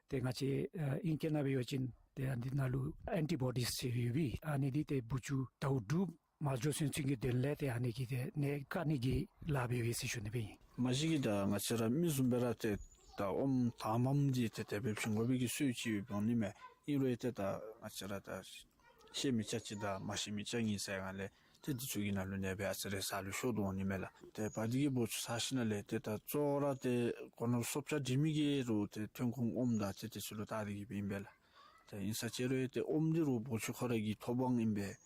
ཏེ་ང་བཅས་ཨ་ཨིང་སྐད་ནང་འབད་བ་ཅིན་ཏེ་ཨ་ནི་ནང་ལུ་ཨེན་ཊི་བོ་ཌིས་ཟེར་ཡོད་པས། ཨ་ནི་འདི་ཏེ་བུ་ཆུང་ཟླཝ་དྲུག་མ་འགྱོ་ཚུན་ཚོད་ཀྱི་དོན་ལས་ཏེ་ཨ་ནི་གིས་ཏེ་ནད་བཀག་ནི་གི་ལཱ་འབད་བས་ཟེར་ཞུ་ནི་སྦེ་ཨིན། མ་གཞི་གིས་ད་ང་བཅས་ར་མི་བཟུམ་སྦེ་ར་ཏེ་ད་ཨོམ་དང་པམ་འདི་ཏེ་དེ་སྦེ་བྱིན་དགོ་པའི་གི་སྲོལ་ཅིག་ཡོདཔ་འོང་ནི་མས། ཨིན་རུང་ཏེ་ད་ང་བཅས་ར་ད་ཤེས་མི་ཆ་ཅིག་དང་མ་ཤེས་མི་ཆ་གཉིས་ཟེར་ག་ལས་ ཏེ་འདི་ཚུ་གི་ནང་ལུ་ནེ་སྦེ་ཨ་ཙི་རེ་ཟ་ལུ་ཤོར་དོ་འོང་ནི་མས་ལགས། ཏེ་བ་འདི་གིས་བོའུ་ཆུ་ཟ་ཞིནམ་ལས་ཏེ་ད་གཙོ་བོ་ར་ཏེ་གོ་ནོར་སོབ་ཆ་འདྲི་མི་གི་རུང་ཏེ་ཐོན་ཁུངས་ཨོམ་དང་ཏེ་འདི་ཚུ་ལུ་བལྟ་སྟེ་གི་སྦེ་ཨིན་པས་ལགས། ཏེ་ཨིན་ས་ཅི་རུང་ཏེ་ཨོམ་འདི་རུང་བོའུ་ཆུ་ཁོ་ར་གི་ཐོབ་དབང་ཨིན་པས།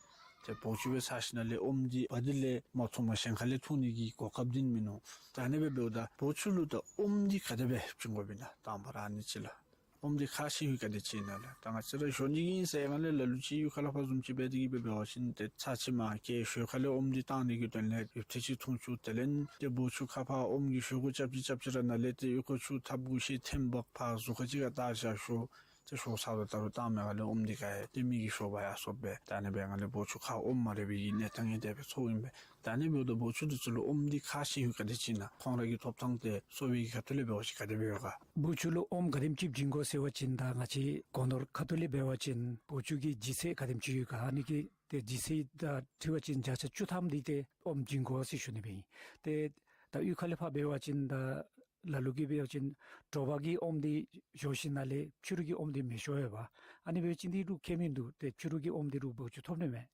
ཏེ་བོའུ་ཆུ་སྦེ་ཟ་ཞིནམ་ལས་ཨོམ་འདི་བ་འདི་ལས་མ་འཐུང་པར་གཞན་ཁ་ལས་འཐུང་ནི་གི་གོ་སྐབས་འདི་མིན་ནུག། ད་ཨ་ནི་སྦེ་འབདཝ་ད་བོའུ་ཆུ་ལུ་ད་ཨོམ་འདི་ག་དེ་སྦེ་བྱིན་དགོཔ་ཨིན་ན་དང་པ་ར་ཨ་ནི་ཅིག་ལགས། ཨོམ་འདི་ཁ་ཤེས་ཡུལ་ག་དེ་ཅིག་ཨིན་ན་ལགས། ད་ང་བཅས་ར་ཞོ་ནི་གི་ཨིན་ཟེར་ང་ལས་ལ་ལུ་ཅིག་གཡུས་ཁ་ལས་ཕར་བཟུམ་ཅིག་འབད་དེ་གི་སྦེ་འབད་བ་ཅིན་ཏེ་ཚར་ཅིག་མ་ཁེ་ཞོ་ཁ་ལས་ཨོམ་འདི་བཏང་ནི་གི་དོན་ལས་ཡུདཔ་ཐེངས་ཅིག་འཐུང་བཅུག། དེ་ལས་ཏེ་བོའུ་ཆུ་ཁ་ཕར་ཨོམ་གྱི་ཞོ་གུ་རྐྱབ་ཅི་རྐྱབ་ཅི་ར་ནཱ་ལས་ཏེ་ཨོལ་ཀོ་ཆུ་ཐབ་གུ་ཤེ་ཐེམ་སྦེ་ཕར་གཟུགས་ཁར་ཅིག་ཁར་བཏགས་བཞག་ཞོར་ཏེ་ཞོ་ཟ་ད་ལྟ་རུང་བཏང་མི་ག་ལས་ཨོམ་འདི་ག་ཡ་ཏེ་མི་གི་ཞོ་བ་ཡར་སོཔ་སྦེ། ད་ཨ་ནི་སྦེ་ང་ལས་བོའུ་ཆུ་ཁར་ཨོམ་མ་རེག་པའི་གི་གནས་སྟངས་ཨིན། དེ་སྦེ་ཚོརཝ་ཨིན་པས། ད་ཨ་ནི་འབདཝ་ད་བོའུ་ཆུ་འདི་ཚུ་ལུ་ཨོམ་འདི་ཁ་ཤེས་ཡུལ་ག་དེ་ཅིག་ཨིན་ན་ཁོང་ར་གི་ཐོབ་ཐང་འདི་གསོ་བའི་གི་ཁ་ཐུག་ལས་འབད་བ་ཅིན་ག་དེ་སྦེ་ཡོད་ག། བོའུ་ཆུ་ལུ་ཨོམ་ག་དེམ་ཅིག་བྱིན་དགོ་ཟེར་བ་ཅིན་ད་ང་བཅས་གོ་ནོར་ཁ་ཐུག་ལས་འབད་བ་ཅིན་བོའུ་ཆུ་གི་ལྗིད་ཚད་ག་དེམ་ཅིག་ཡོད་ག་ཨ་ནི་གི་ཏེ་ལྗིད་ཚད་དང་འཁྲིལ་བ་ཅིན་བརྒྱ་ཆ་བཅུ་ཐམ་འདི་ཏེ་ཨོམ་བྱིན་དགོ་ཟེར་ཞུ་ནི་སྦེ་ཨིན། ཏེ་ད་གཡུས་ཁ་ལས་ཕར་འབད་བ་ཅིན་ད་ལ་ལུ་གིས་འབད་བ་ཅིན་དྲོ་པ་གི་ཨོམ་འདི་བཞོ་ཞིནམ་ལས་ཕྱི་རུ་གི་ཨོམ་འདི་མི་བཞོ་བས་པ། ཨ་ནི་འབད་བ་ཅིན་འདི་རུང་ཁྱད་མིན་འདུག། ཏེ་ཕྱི་རུ་གི་ཨོམ་འདི་རུང་བོའུ་ཆུ་ཐོབ་ནི་མས།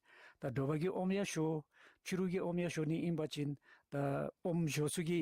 ད་དྲོ་པ་གི་ཨོམ་ཡང་བཞོ་ཕྱི་རུ་གི་ཨོམ་ཡང་བཞོ་ནི་ཨིན་པ་ཅིན་ད་ཨོམ་བཞོ་ས་གི་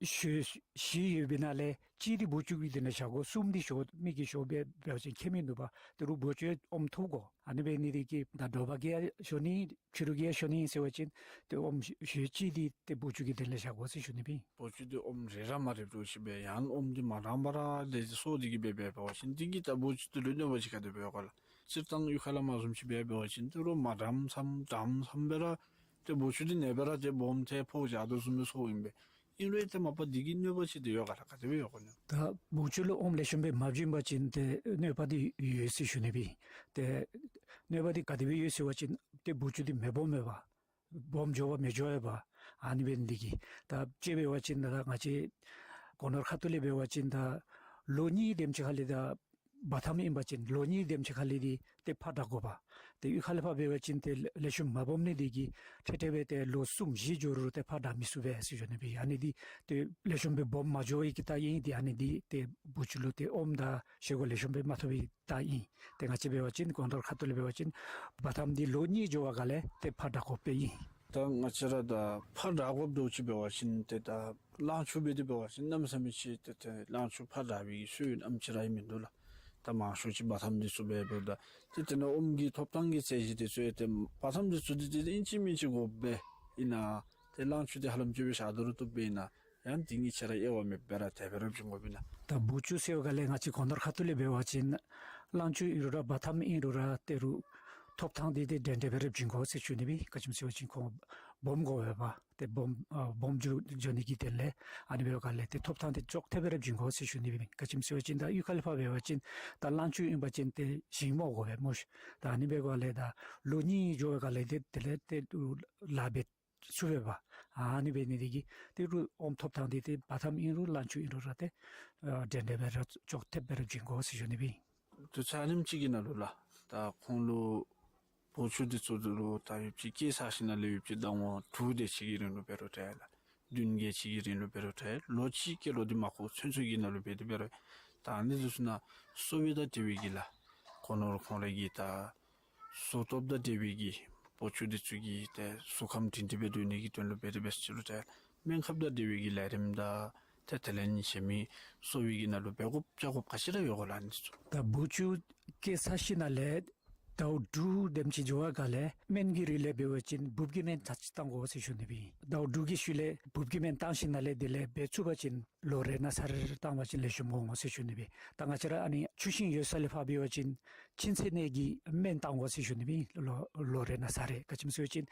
ཞོ་བཞི་ཡོད་པའི་ནང་ལས་གཅིག་འདི་བོའུ་ཆུ་གི་དེ་ནང་བཞག་དགོ། གསུམ་འདི་ཞོ་མི་གི་ཞོ་འབད་བ་ཅིན་ཁྱད་མིན་འདུག་པ། ཏེ་རུང་བོའུ་ཆུ་ཨོམ་ཐོབ་དགོ། ཨ་ནི་འབད་ནི་འདི་གིས་ད་དྲོ་པ་གི་ཡང་བཞོ་ནི་ཕྱི་རུ་གི་ཡང་བཞོ་ནི་ཟེར་བ་ཅིན་ཏེ་ཨོམ་ཞོ་གཅིག་འདི་ཏེ་བོའུ་ཆུ་གི་དེ་ནང་བཞག་དགོ་ཟེར་ཞུ་ནི་སྦེ་ཨིན། བོའུ་ཆུ་འདི་ཨོམ་རེ་ར་མ་རེག་འགྱོ་ཅིག་སྦེ་ཡང་ཨོམ་འདི་མ་དྲངམ་ར་ལས་འདི་གསོ་སྟེ་གི་སྦེ་འབད་བ་ཅིན་འདི་གིས་ད་བོའུ་ཆུ་འདི་ལུ་གནོད་པ་ཅིག་ག་དེ་སྦེ་ཡོད་ག་ལགས། སྤྱིར་བཏང་གཡུས་ཁ་ལས་མར་བཟུམ་ཅིག་སྦེ་འབད་བ་ཅིན་ཏེ་རུང་མ་དྲངམ་ཙམ་དྲངམ་ཙམ་སྦེ་ར་ཏེ་བོའུ་ཆུ་འདི་ནེ་སྦེ་ར་ཏེ་སྦོམ་ཏེ་ཕོཝ་རྒྱས་དོ་བཟུམ་སྦེ་ཚོརཝ་ཨིན་པས། ཨིན་རུང་ཏེ་མ་པ་འདི་གིས་གནོད་པ་ཅིག་ཏེ་ཡོད་ག་ལགས། ག་དེ་སྦེ་ཡོད་ག་ནི། ད་བོའུ་ཆུ་ལུ་ཨོམ་ལེགས་ཤོམ་སྦེ་མ་བྱིན་པ་ཅིན་ཏེ་གནོད་པ་འདི་ཡོད་ཟེར་ཞུ་ནི་སྦེ་ཨིན། ཏེ་གནོད་པ་འདི་ག་དེ་སྦེ་ཡོད་ཟེར་བ་ཅིན་ཏེ་བོའུ་ཆུ་འདི་མེ་སྦོམ་མེན་པ། སྦོམ་འགྱོ་བ་མི་འགྱོ་བས་པ། ཨ་ནི་འབད་ནི་འདི་གིས་ད་དཔྱེ་འབད་བ་ཅིན་ད་ང་བཅས་གོ་ནོར་ཁ་ཐུག་ལས་འབད་བ་ཅིན་ད་ལོ་གཉིས་དེམ་ཅིག་ཁ་ལས་ད་བ་ཐམ་ཨིན་པ་ཅིན་ལོ་གཉིས་དེམ་ཅིག་ཁ་ལས་འདི་ཏེ་ཕར་དྲག་དགོ་པ། ཏེ་གཡུས་ཁ་ལས་ཕར་འབད་བ་ཅིན་ཏེ་ལེགས་ཤོམ་མ་སྦོམ་ནི་འདི་གིས་ཏེ་ཏེ་འབད་དེ་ལོ་གསུམ་བཞི་འགྱོ་རུང་ཏེ་ཕར་དྲག་མི་ཚུགས་པས་ཟེར་ཞུ་ནི་སྦེ་ཨིན། ཨ་ནི་འདི་ཏེ་ལེགས་ཤོམ་སྦེ་སྦོམ་མ་འགྱོ་བའི་གི་རྟགས་ཨིན། ཏེ་ཨ་ནི་འདི་ཏེ་བོའུ་ཆུ་ལུ་ཏེ་ཨོམ་དང་བཞེས་སྒོ་ལེགས་ཤོམ་སྦེ་མ་ཐོབ་པའི་རྟགས་ཨིན། ཏེ་ང་བཅས་འབད་བ་ཅིན་གོ་ནོར་ཁ་ཐུག་ལས་འབད་བ་ཅིན་བ་ཐམ་འདི་ལོ་གཉིས་འགྱོ་བ་ག་ལས་ཏེ་ཕར་དྲག་དགོཔ་སྦེ་ཨིན། ད་ང་བཅས་ར་ད་ཕར་དྲག་དགོཔ་འདྲཝ་ཅིག་འབད་བ་ཅིན་ཏེ་ད་གླང་ཆུ་འབད་དེ་འབད་བ་ཅིན་གནམ་མེད་ས་མེད་ཅིག་ཏེ་ཏེ་གླང་ཆུ་ཕར་དྲག་པའི་གི་སྲོལ་ཨེམ་ཅིག་ར་ཨིན་མིན་འདུག་ལགས། ད་མང་ཤོས་ཅིག་བ་ཐམ་འདི་ཚུ་འབད་འབདཝ་ད་ཏེ་ཏེ་ནཱ་ཨོམ་གྱི་ཐོབ་ཐང་གི་ཚད་གཞི་འདི་ཚུ་ཡང་ཏེ་བ་ཐམ་འདི་ཚུ་འདི་ཏེ་ཨིན་ཅི་མིན་ཅི་དགོཔ་སྦེ་ཨིན་ན། ཏེ་གླང་ཆུ་འདི་ཧ་ལམ་ཅིག་སྦེ་བཞག་ད་རུང་བཏུབ་སྦེ་ཨིན་ན། ཡང་འདི་གཉིས་ཆ་ར་དབྱེ་བ་མེདཔ་སྦེ་ར་དེ་སྦེ་ར་བྱིན་དགོཔ་ཨིན་ན། ད་བུ་ཅུ་ཟེར་བ་ག་ལས་ང་བཅས་གོ་ནོར་ཁ་ཐུག་ལས་འབད་བ་ཅིན་གླང་ཆུ་ཨིན་རུང་ར་བ་ཐམ་ཨིན་རུང་ར་དེ་རུང་ཐོབ་ཐང་འདི་ཏེ་འདྲན་འདྲ་སྦེ་ར་བྱིན་དགོ་ཟེར་ཞུ་ནི་སྦེ། ག་ཅི་སྨོ་ཟེར་བ་ཅིན་ཁོང་སྦོམ་དགོ་པས་པ། ཏེ་སྦོམ་ཨ་སྦོམ་འགྱོ་འགྱོ་ནི་གི་དོན་ལས་ཨ་ནི་འབད་བ་ག་ལས་ཏེ་ཐོབ་ཐང་འདི་ཅོག་འཐདཔ་སྦེ་ར་བྱིན་དགོ་ཟེར་ཞུ་ནི་སྦེ། ག་ཅི་སྨོ་ཟེར་བ་ཅིན་ད་གཡུས་ཁ་ལས་ཕར་འབད་བ་ཅིན་ད་གླང་ཆུ་ཨིན་པ་ཅིན་ཏེ་ཞིང་རྨོ་དགོ་པས་སྨོ་ཤ། ད་ཨ་ནི་འབད་བ་ག་ལས་ད་ལོ་གཉིས་འགྱོ་བ་ག་ལས་ཏེ་དེ་ལས་ཏེ་ལཱ་འབད་ཚུགས་པས་པ། ཨ་ནི་འབད་ནི་འདི་གིས་དེ་རུང་ཨོམ་ཐོབ་ཐང་འདི་ཏེ་བ་ཐམ་ཨིན་རུང་གླང་ཆུ་ཨིན་རུང་ར་ཏེ་ཨ་འདྲན་འདྲ་སྦེ་ར་ཅོག་འཐདཔ་སྦེ་ར་བྱིན་དགོ་ཟེར་ཞུ་ནི་སྦེ། དུས་ཚོད་ཨ་ནེམ་ཅིག་གི་ནང་ལུ་ལགས། ད་ཁོང་ལུ་བུ་ཅུ་འདི་ཚུ་འདི་ལུ་ད་ཡུདཔ་ཅིག་སྐྱེས་ཚར་ཞིནམ་ལས་ཡུདཔ་ཅིག་ཟླཝ་དྲུག་དེ་ཅིག་གི་རིང་ལུ་འབད་རུང་འདྲ་ལགས། བདུན་བརྒྱད་ཅིག་གི་རིང་ལུ་འབད་རུང་འདྲ། ལོ་གཅིག་སྐྱེས་ལོ་འདི་མ་ཁོ་ཚུན་ཚོད་ཀྱི་ནང་ལུ་འབད་དེ་འབད་རུང་ད་ཨ་ནི་འདི་ཚུ་ནང་གསོ་བ་དང་འབྲེལ་བའི་གི་ལགས། གོ་ནོར་ཁོང་ར་གི་ད་གསོ་སྟོབས་དང་འབྲེལ་བའི་གི་བུ་ཅུ་འདི་ཚུ་གི་ཏེ་གཟུགས་ཁམས་སྒྲིང་སྒྲི་སྦེ་སྡོད་ནི་གི་དོན་ལུ་འབད་དེ་འབད་ཟེར་ཅི་རུང་འདྲ། སྨན་ཁབ་དང་འབྲེལ་བའི་གི་ལས་རིམ་དང་ཏེ་དེ་ལས་གཞན་མི་གསོ་བའི་གི་ནང་ལུ་འབད་དགོཔ་བྱ་དགོཔ་ག་ཅི་ར་ཡོད་ག་ལགས་ཨ་ནི་ཚུ། ད་བུ་ཅུ་སྐྱེས་ཚར་ཞིནམ་ལས་ཟླཝ་དྲུག་དེམ་ཅིག་འགྱོ་བ་ག་ལས་སྨན་གྱི་རིགས་ལས་འབད་བ་ཅིན་འབུབ་ཀྱི་སྨན་ཚར་གཅིག་བཏང་དགོ་ཟེར་ཞུ་ནི་སྦེ། ཟླཝ་དྲུག་གི་ཤུལ་ལས་འབུབ་ཀྱི་སྨན་བཏང་ཞིནམ་ལས་དེ་ལས་འབད་ཚུགས་པ་ཅིན་ལོ་རེ་ནང་ཚར་རེ་བཏང་བ་ཅིན་ལེགས་ཤོམ་འོང་ཟེར་ཞུ་ནི་སྦེ། ད་ང་བཅས་ར་ཨ་ནི་ཆུ་ཤིང་ཡོད་ས་ལས་ཕར་འབད་བ་ཅིན་མཆིན་ཚད་ནད་ཀྱི་སྨན་བཏང་དགོ་ཟེར་ཞུ་ནི་སྦེ། ལོ་ལོ་རེ་ནང་ཚར་རེ། ག་ཅི་སྨོ་ཟེར་བ་ཅིན་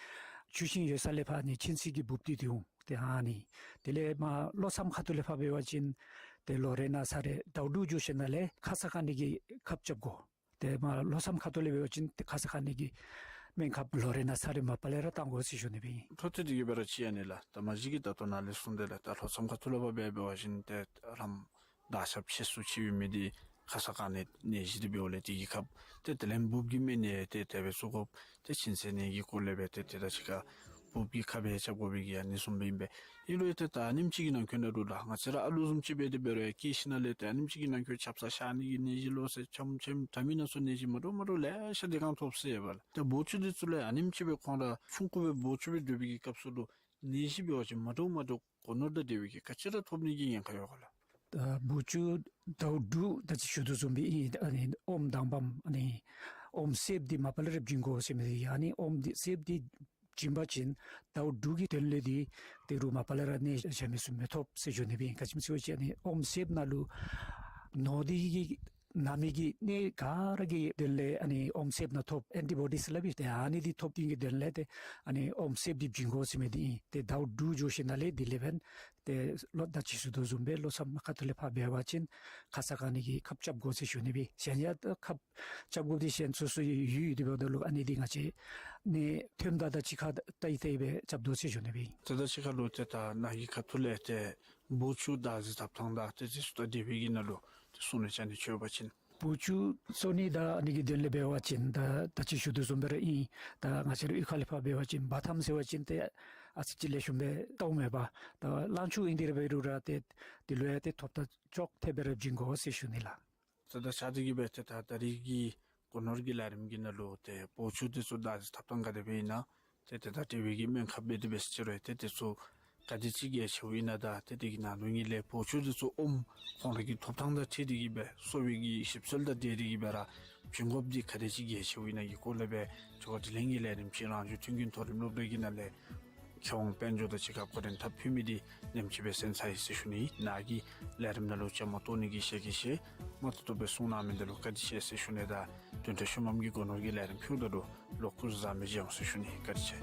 ཆུ་ཤིང་ཡོད་ས་ལས་ཕར་ཨ་ནི་མཆིན་ཚད་ཀྱི་འབུབ་འདི་འདི་འོང་། ཏེ་ཨ་ནི་དེ་ལས་མར་ལྷོ་མཚམས་ཁ་ཐུག་ལས་ཕར་འབད་བ་ཅིན་ཏེ་ལོ་རེ་ནང་ཚར་རེ་ཟླཝ་དྲུག་འགྱོ་ཞིནམ་ལས་ཁ་ས་བཀག་ནི་གི་ཁབ་རྐྱབ་དགོ། ཏེ་མར་ལྷོ་མཚམས་ཁ་ཐུག་ལས་འབད་བ་ཅིན་ཏེ་ཁ་ས་བཀག་ནི་གི་སྨན་ཁབ་ལོ་རེ་ནང་ཚར་རེ་མ་པ་ལས་ར་བཏང་དགོ་ཟེར་ཞུ་ནི་སྦེ་ཨིན། འཕྲོ་མཐུད་དེ་གི་སྦེ་ར་ཅིག་ཨ་ནི་ལགས། ད་མ་གཞི་གི་ད་ལྟོ་ནཱ་ལས་གསུངས་ཏེ་ལགས། ད་ལྷོ་མཚམས་ཁ་ཐུག་ལས་ཕར་འབད་འབད་བ་ཅིན་ཏེ་ལྷམོ་དར་ཞབས་ཆེ་སུ་ཆེ་བའི་མི་འདི་ཁ་ས་བཀག་ནི་ནད་གཞི་འདི་འབདཝ་ལས་དེ་གི་ཁབ་ཏེ་དེ་ལས་འབུབ་ཀྱི་སྨན་ནི་ཏེ་དེ་སྦེ་བཙུགས་དགོཔ་ཏེ་མཆིན་ཚད་ནད་ཀྱི་སྐོར་ལས་འབད་ཏེ་ཏེ་ད་ཅི་ཁར་ འབུཔ་གི་ཁབ་ཡང་རྐྱབ་དགོ་པའི་གི་ཨ་ནི་བཟུམ་སྦེ་ཨིན་པས། ཨིན་རུང་ཏེ་ད་ཨ་ནེམ་ཅིག་གི་ནང་འཁོད་ནང་ལུ་ལགས་ང་བཅས་ར་ཨ་ལུ་བཟུམ་ཅིག་འབད་དེ་འབད་རུང་ཡང་སྐྱེས་ཞིནམ་ལས་ཏེ་ཨ་ནེམ་ཅིག་གི་ནང་འཁོད་ཆབ་གསང་བཤལ་ནི་གི་ནད་གཞི་ལོག་ཟེར་ཆམ་ཆམ་ད་མི་ནང་ཚུ་ནད་གཞི་མ་འདྲཝ་མ་འདྲཝ་ལེ་ཤ་དེ་སྒང་ཐོབ་ཟེར་ཡོད་པ་ལགས། ཏེ་འབོ་ཆུ་འདི་ཚུ་ལས་ཨ་ནེམ་ཅིག་སྦེ་ཁོང་ར་ཆུང་ཀུ་སྦེ་འབོ་ཆུ་སྦེ་སྡོད་པའི་གི་སྐབས་སུ་ལུ་ནད་གཞི་འབད་བ་ཅིན་མ་འདྲཝ་མ་འདྲཝ་སྒོ་ནོར་དང་འབྲེལ་བའི་གི་ག་ཅི་ར་ཐོབ་ནི་གི་ཉེན་ཁ་ཡོད་ག་ལགས། ད་འབོ་ཆུ་ཟླཝ་དྲུག་ད་ཅི་ཞུ་དོ་བཟུམ་སྦེ་ཨིན། ཨ་ནི་ཨོམ་དང་པམ་ཨ་ནི་ཨོམ་སེརཔོ་འདི་མ་པ་ལས་ར་བྱིན་དགོ་ཟེར་མི་འདི་ཨ་ནི་ཨོམ་འདི་སེརཔོ་འདི་བྱིན་པ་ཅིན་ཟླཝ་དྲུག་གི་དོན་ལས་འདི་ཏེ་རུང་མ་པ་ལས་ར་ནད་གཞི་མི་ཚུ་མི་ཐོབ་ཟེར་ཞུ་ནི་སྦེ་ཨིན། ག་ཅི་སྨོ་ཟེར་བ་ཅིན་ཨ་ནི་ཨོམ་སེརཔོ་ནང་ལུ་ནོར་འདི་གིས་ན་མི་གི་གནས་ག་ར་གི་དོན་ལས་ཨ་ནི་ཨོམ་སེརཔོ་ནང་ཐོབ་ཨེན་ཊི་བོ་ཌིས་སླབ་ཨིན། ཏེ་ཨ་ནི་འདི་ཐོབ་ནི་གི་དོན་ལས་ཏེ་ཨ་ནི་ཨོམ་སེརཔོ་འདི་བྱིན་དགོ་ཟེར་མི་འདི་ཨིན། ཏེ་ཟླཝ་དྲུག་འགྱོ་ཞིནམ་ལས་དེ་ལས་འབདན་ཏེ་ལོ་ད་ཅི་ཞུ་དོ་བཟུམ་སྦེ་ལོ་མཚམས་ཁ་ཐུག་ལས་ཕར་འབད་བ་ཅིན་ཁ་ཙ་ག་ནི་གི་ཁབ་རྐྱབ་དགོ་ཟེར་ཞུ་ནི་སྦེ་ཨིན། གཞན་ཡང་ཁབ་རྐྱབ་དགོཔ་འདི་གཞན་སོ་སོའི་ཡུལ་ཡུལ་འདི་འབདཝ་ད་ལུ་ཨ་ནི་འདི་ང་བཅས་ནད་ཐོནམ་ད་ད་ཅི་ཁར་ཏེ་ཏེ་སྦེ་རྐྱབ་དོ་ཟེར་ཞུ་ནི་སྦེ་ཨིན། ད་ད་ཅི་ཁར་ལུ་ཏེ་ད་ནཱ་གི་ཁ་ཐུག་ལས་ཏེ་འབོ་ཆུ་བདག་འཛིན་ཐོབ་ཐངས་དང་ཏེ་དེ་ཚུ་དང་འབྲེལ་བའི་གི་ནང་ལུ་ཏེ་གསུང་ནི་བཅའ་ནི་ཅིག་ཡོད་པ་ཅིན། འབོ་ཆུ་གསོ་ནི་དང་ཨ་ནི་གི་དོན་ལས་འབད་བ་ཅིན་ད་ད་ཅི་ཞུ་དོ་བཟུམ་སྦེ་ར་ཨིན། ད་ང་བཅས་ར་གཡུས་ཁ་ལས་ཕར་འབད་བ་ཅིན་བ་ཐམ་ཟེར་བ་ཅིན་ཏེ་ཨ་ཙི་ཅིག་ལེགས་ཤོམ་སྦེ་བལྟཝ་མེད་པ། ད་གླང་ཆུ་ཨིན་དེ་ར་འབད་རུང་ར་ཏེ་དེ་ལུ་ཡང་ཏེ་ཐོབ་ཐངས་ཅོག་འཐདཔ་སྦེ་ར་བྱིན་དགོ་ཟེར་ཞུ་ནི་ལགས། ད་ད་ཆ་དེ་གིས་སྦེ་ཏེ་ད་ད་རིས་ཀྱི་སྒོ་ནོར་གྱི་ལས་རིམ་གྱི་ནང་ལུ་ཏེ་འབོ་ཆུ་འདི་ཚུ་བདག་འཛིན་ཐོབ་ཐངས་ག་དེ་སྦེ་ཨིན་ན་ཏེ་ཏེ་ད་དེ་སྦེ་གི་སྨན་ཁབ་འབད་དེ་འབད་ཟེར་རུང་ཏེ་དེ་ཚུ་ག་དེ་ཅིག་གལ་ཆེཝ་ཨིན་ན་དང་ཏེ་དེ་གི་ནང་ལུ་ཨིན་ལས་འབོ་ཆུ་འདི་ཚུ་ཨོམ་ཁོང་ར་གི་ཐོབ་ཐངས་དང་འཁྲིལ་ཏེ་གིས་སྦེ་གསོ་བའི་གི་ཞིབ་འཚོལ་དང་འབྲེལ་ཏེ་གིས་སྦེ་ར་བྱིན་དགོཔ་འདི་ག་དེ་ཅིག་གལ་ཆེཝ་ཨིན་ན་གི་སྐོར་ལས་སྦེ་ཆོ་ག་དྲི་ལན་གྱི་ལས་རིམ་ཅིག་རང་བྱུང་མཐུན་རྐྱེན་མཐོ་རིམ་སློབ་གྲྭ་གི་ནང་ལས་མཁས་དབང་དཔལ་འབྱོར་དང་གཅིག་ཁར་གོ་རིམ་ཐབས་ཕུལ་མི་འདི་ནེམ་ཅིག་སྦེ་གསན་ཚར་ཡི་ཟེར་ཞུ་ནི། ནཱ་གི་ལས་རིམ་ནང་ལུ་བཅའ་མར་གཏོགས་ནི་གི་ཞལ་གྱིས་བཞེས་མ་ཐོབ་ཐོབ་སྦེ་གསུང་གནང་མི་འདི་ལུ་བཀའ་དྲིན་ཆེ་ཟེར་ཞུ་ནི་དང་བདུན་ཕྲག་ཤུལ་མམ་གྱི་སྒོ་ནོར་གྱི་ལས་རིམ་ཕུལཝ་ད་ལུ་ལོག་སྐུ་གཟུགས་བཟང་པོ་མཇལ་འོང་ཟེར་ཞུ་ནི། བཀའ་དྲིན་ཆེ།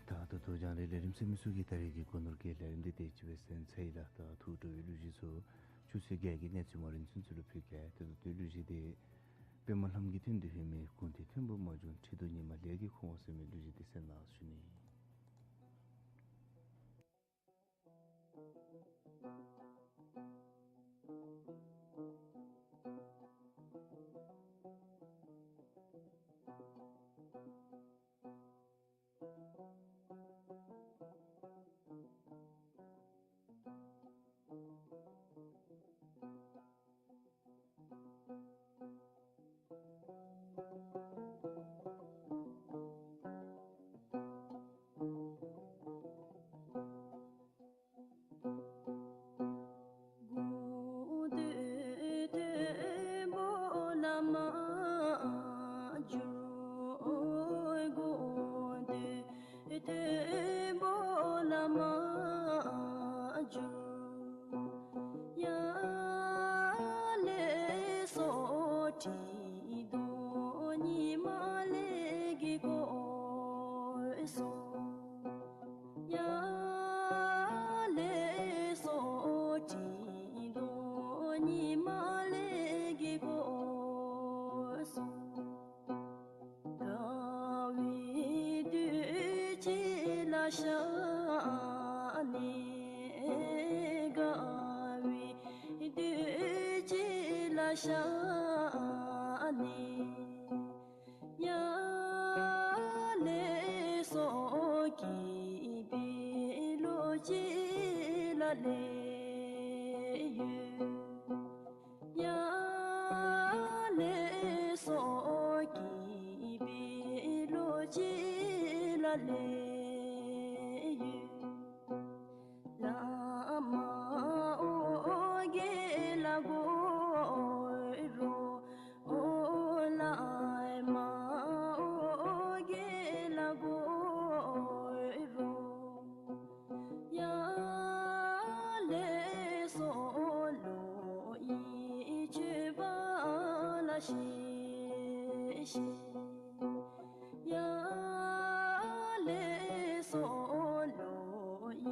ད་ད་ལྟོ་རྒྱང་བསྒྲགས་ལས་རིམ་གསན་མི་ཚུ་གིས་ད་རིས་ཀྱི་སྒོ་ནོར་གྱི་ལས་རིམ་འདི་དེ་ཅིག་སྦེ་གསན་ཚར་ཡི་ལགས། ད་ཐུགས་སྤྲོ་བའི་གླུ་གཞས་ཚུ་ཆུ་ཚོད་བརྒྱད་ཀྱི་གནས་ཚུལ་མ་རིམ་ཚུན་ཚོད་ལུ་ཕུལ་གེ། ད་ད་ལྟོའི་གླུ་གཞས་འདི་པདྨ་ལྷམ་གྱི་དོན་དུ་ཡོད་མི་དགུང་ལྡན་མཐོན་པོ་མ་བྱུང་ཁྲི་གདུགས་ཉི་མ་ལས་ཀྱིས་འཁོར་བ་ཟེར་མི་གླུ་གཞས་འདི་གསན་གནང་ཞུ་ནི། དགུང་སྟོད་མཐོན་པོ་ལ་མ་བྱོན། དགུང་སྟོད་མཐོན་པོ་ལ་མ་བྱོན། ཡར་ལས་སོ་ཁྲི་གདུགས་ཉི་མ་ལས་ཀྱིས་བསྐོར་སོང་། ཡར་ལས་སོ་ཁྲི་གདུགས་ཉི་མ་ལས་ཀྱིས་བསྐོར་སོང་། དགའ་བའི་དུས་ཅིག་ལ་ཤར་ནས། དགའ་བའི་དུས་ཅིག་ལ་ཤར་ནས། ཡར་ལས་སོ་སྐྱིད་པའི་ལོ་ཅིག་ལ་སླེབས་ཡོད། ཡར་ལས་སོ་སྐྱིད་པའི་ལོ་ཅིག་ལ་སླེབས་ཡོད། བླ་མ་ཨོ་རྒྱན་ལ་གུས་རུང་། ཨོ་བླ་མ་ཨོ་རྒྱན་ལ་གུས་རུང་། ཡར་ལས་སོ་ལོ་ཡི་མཆོད་པ་ལ་གཤེགས་ཤིག། ཡར་ལས་སོ་ལོ་ཡི་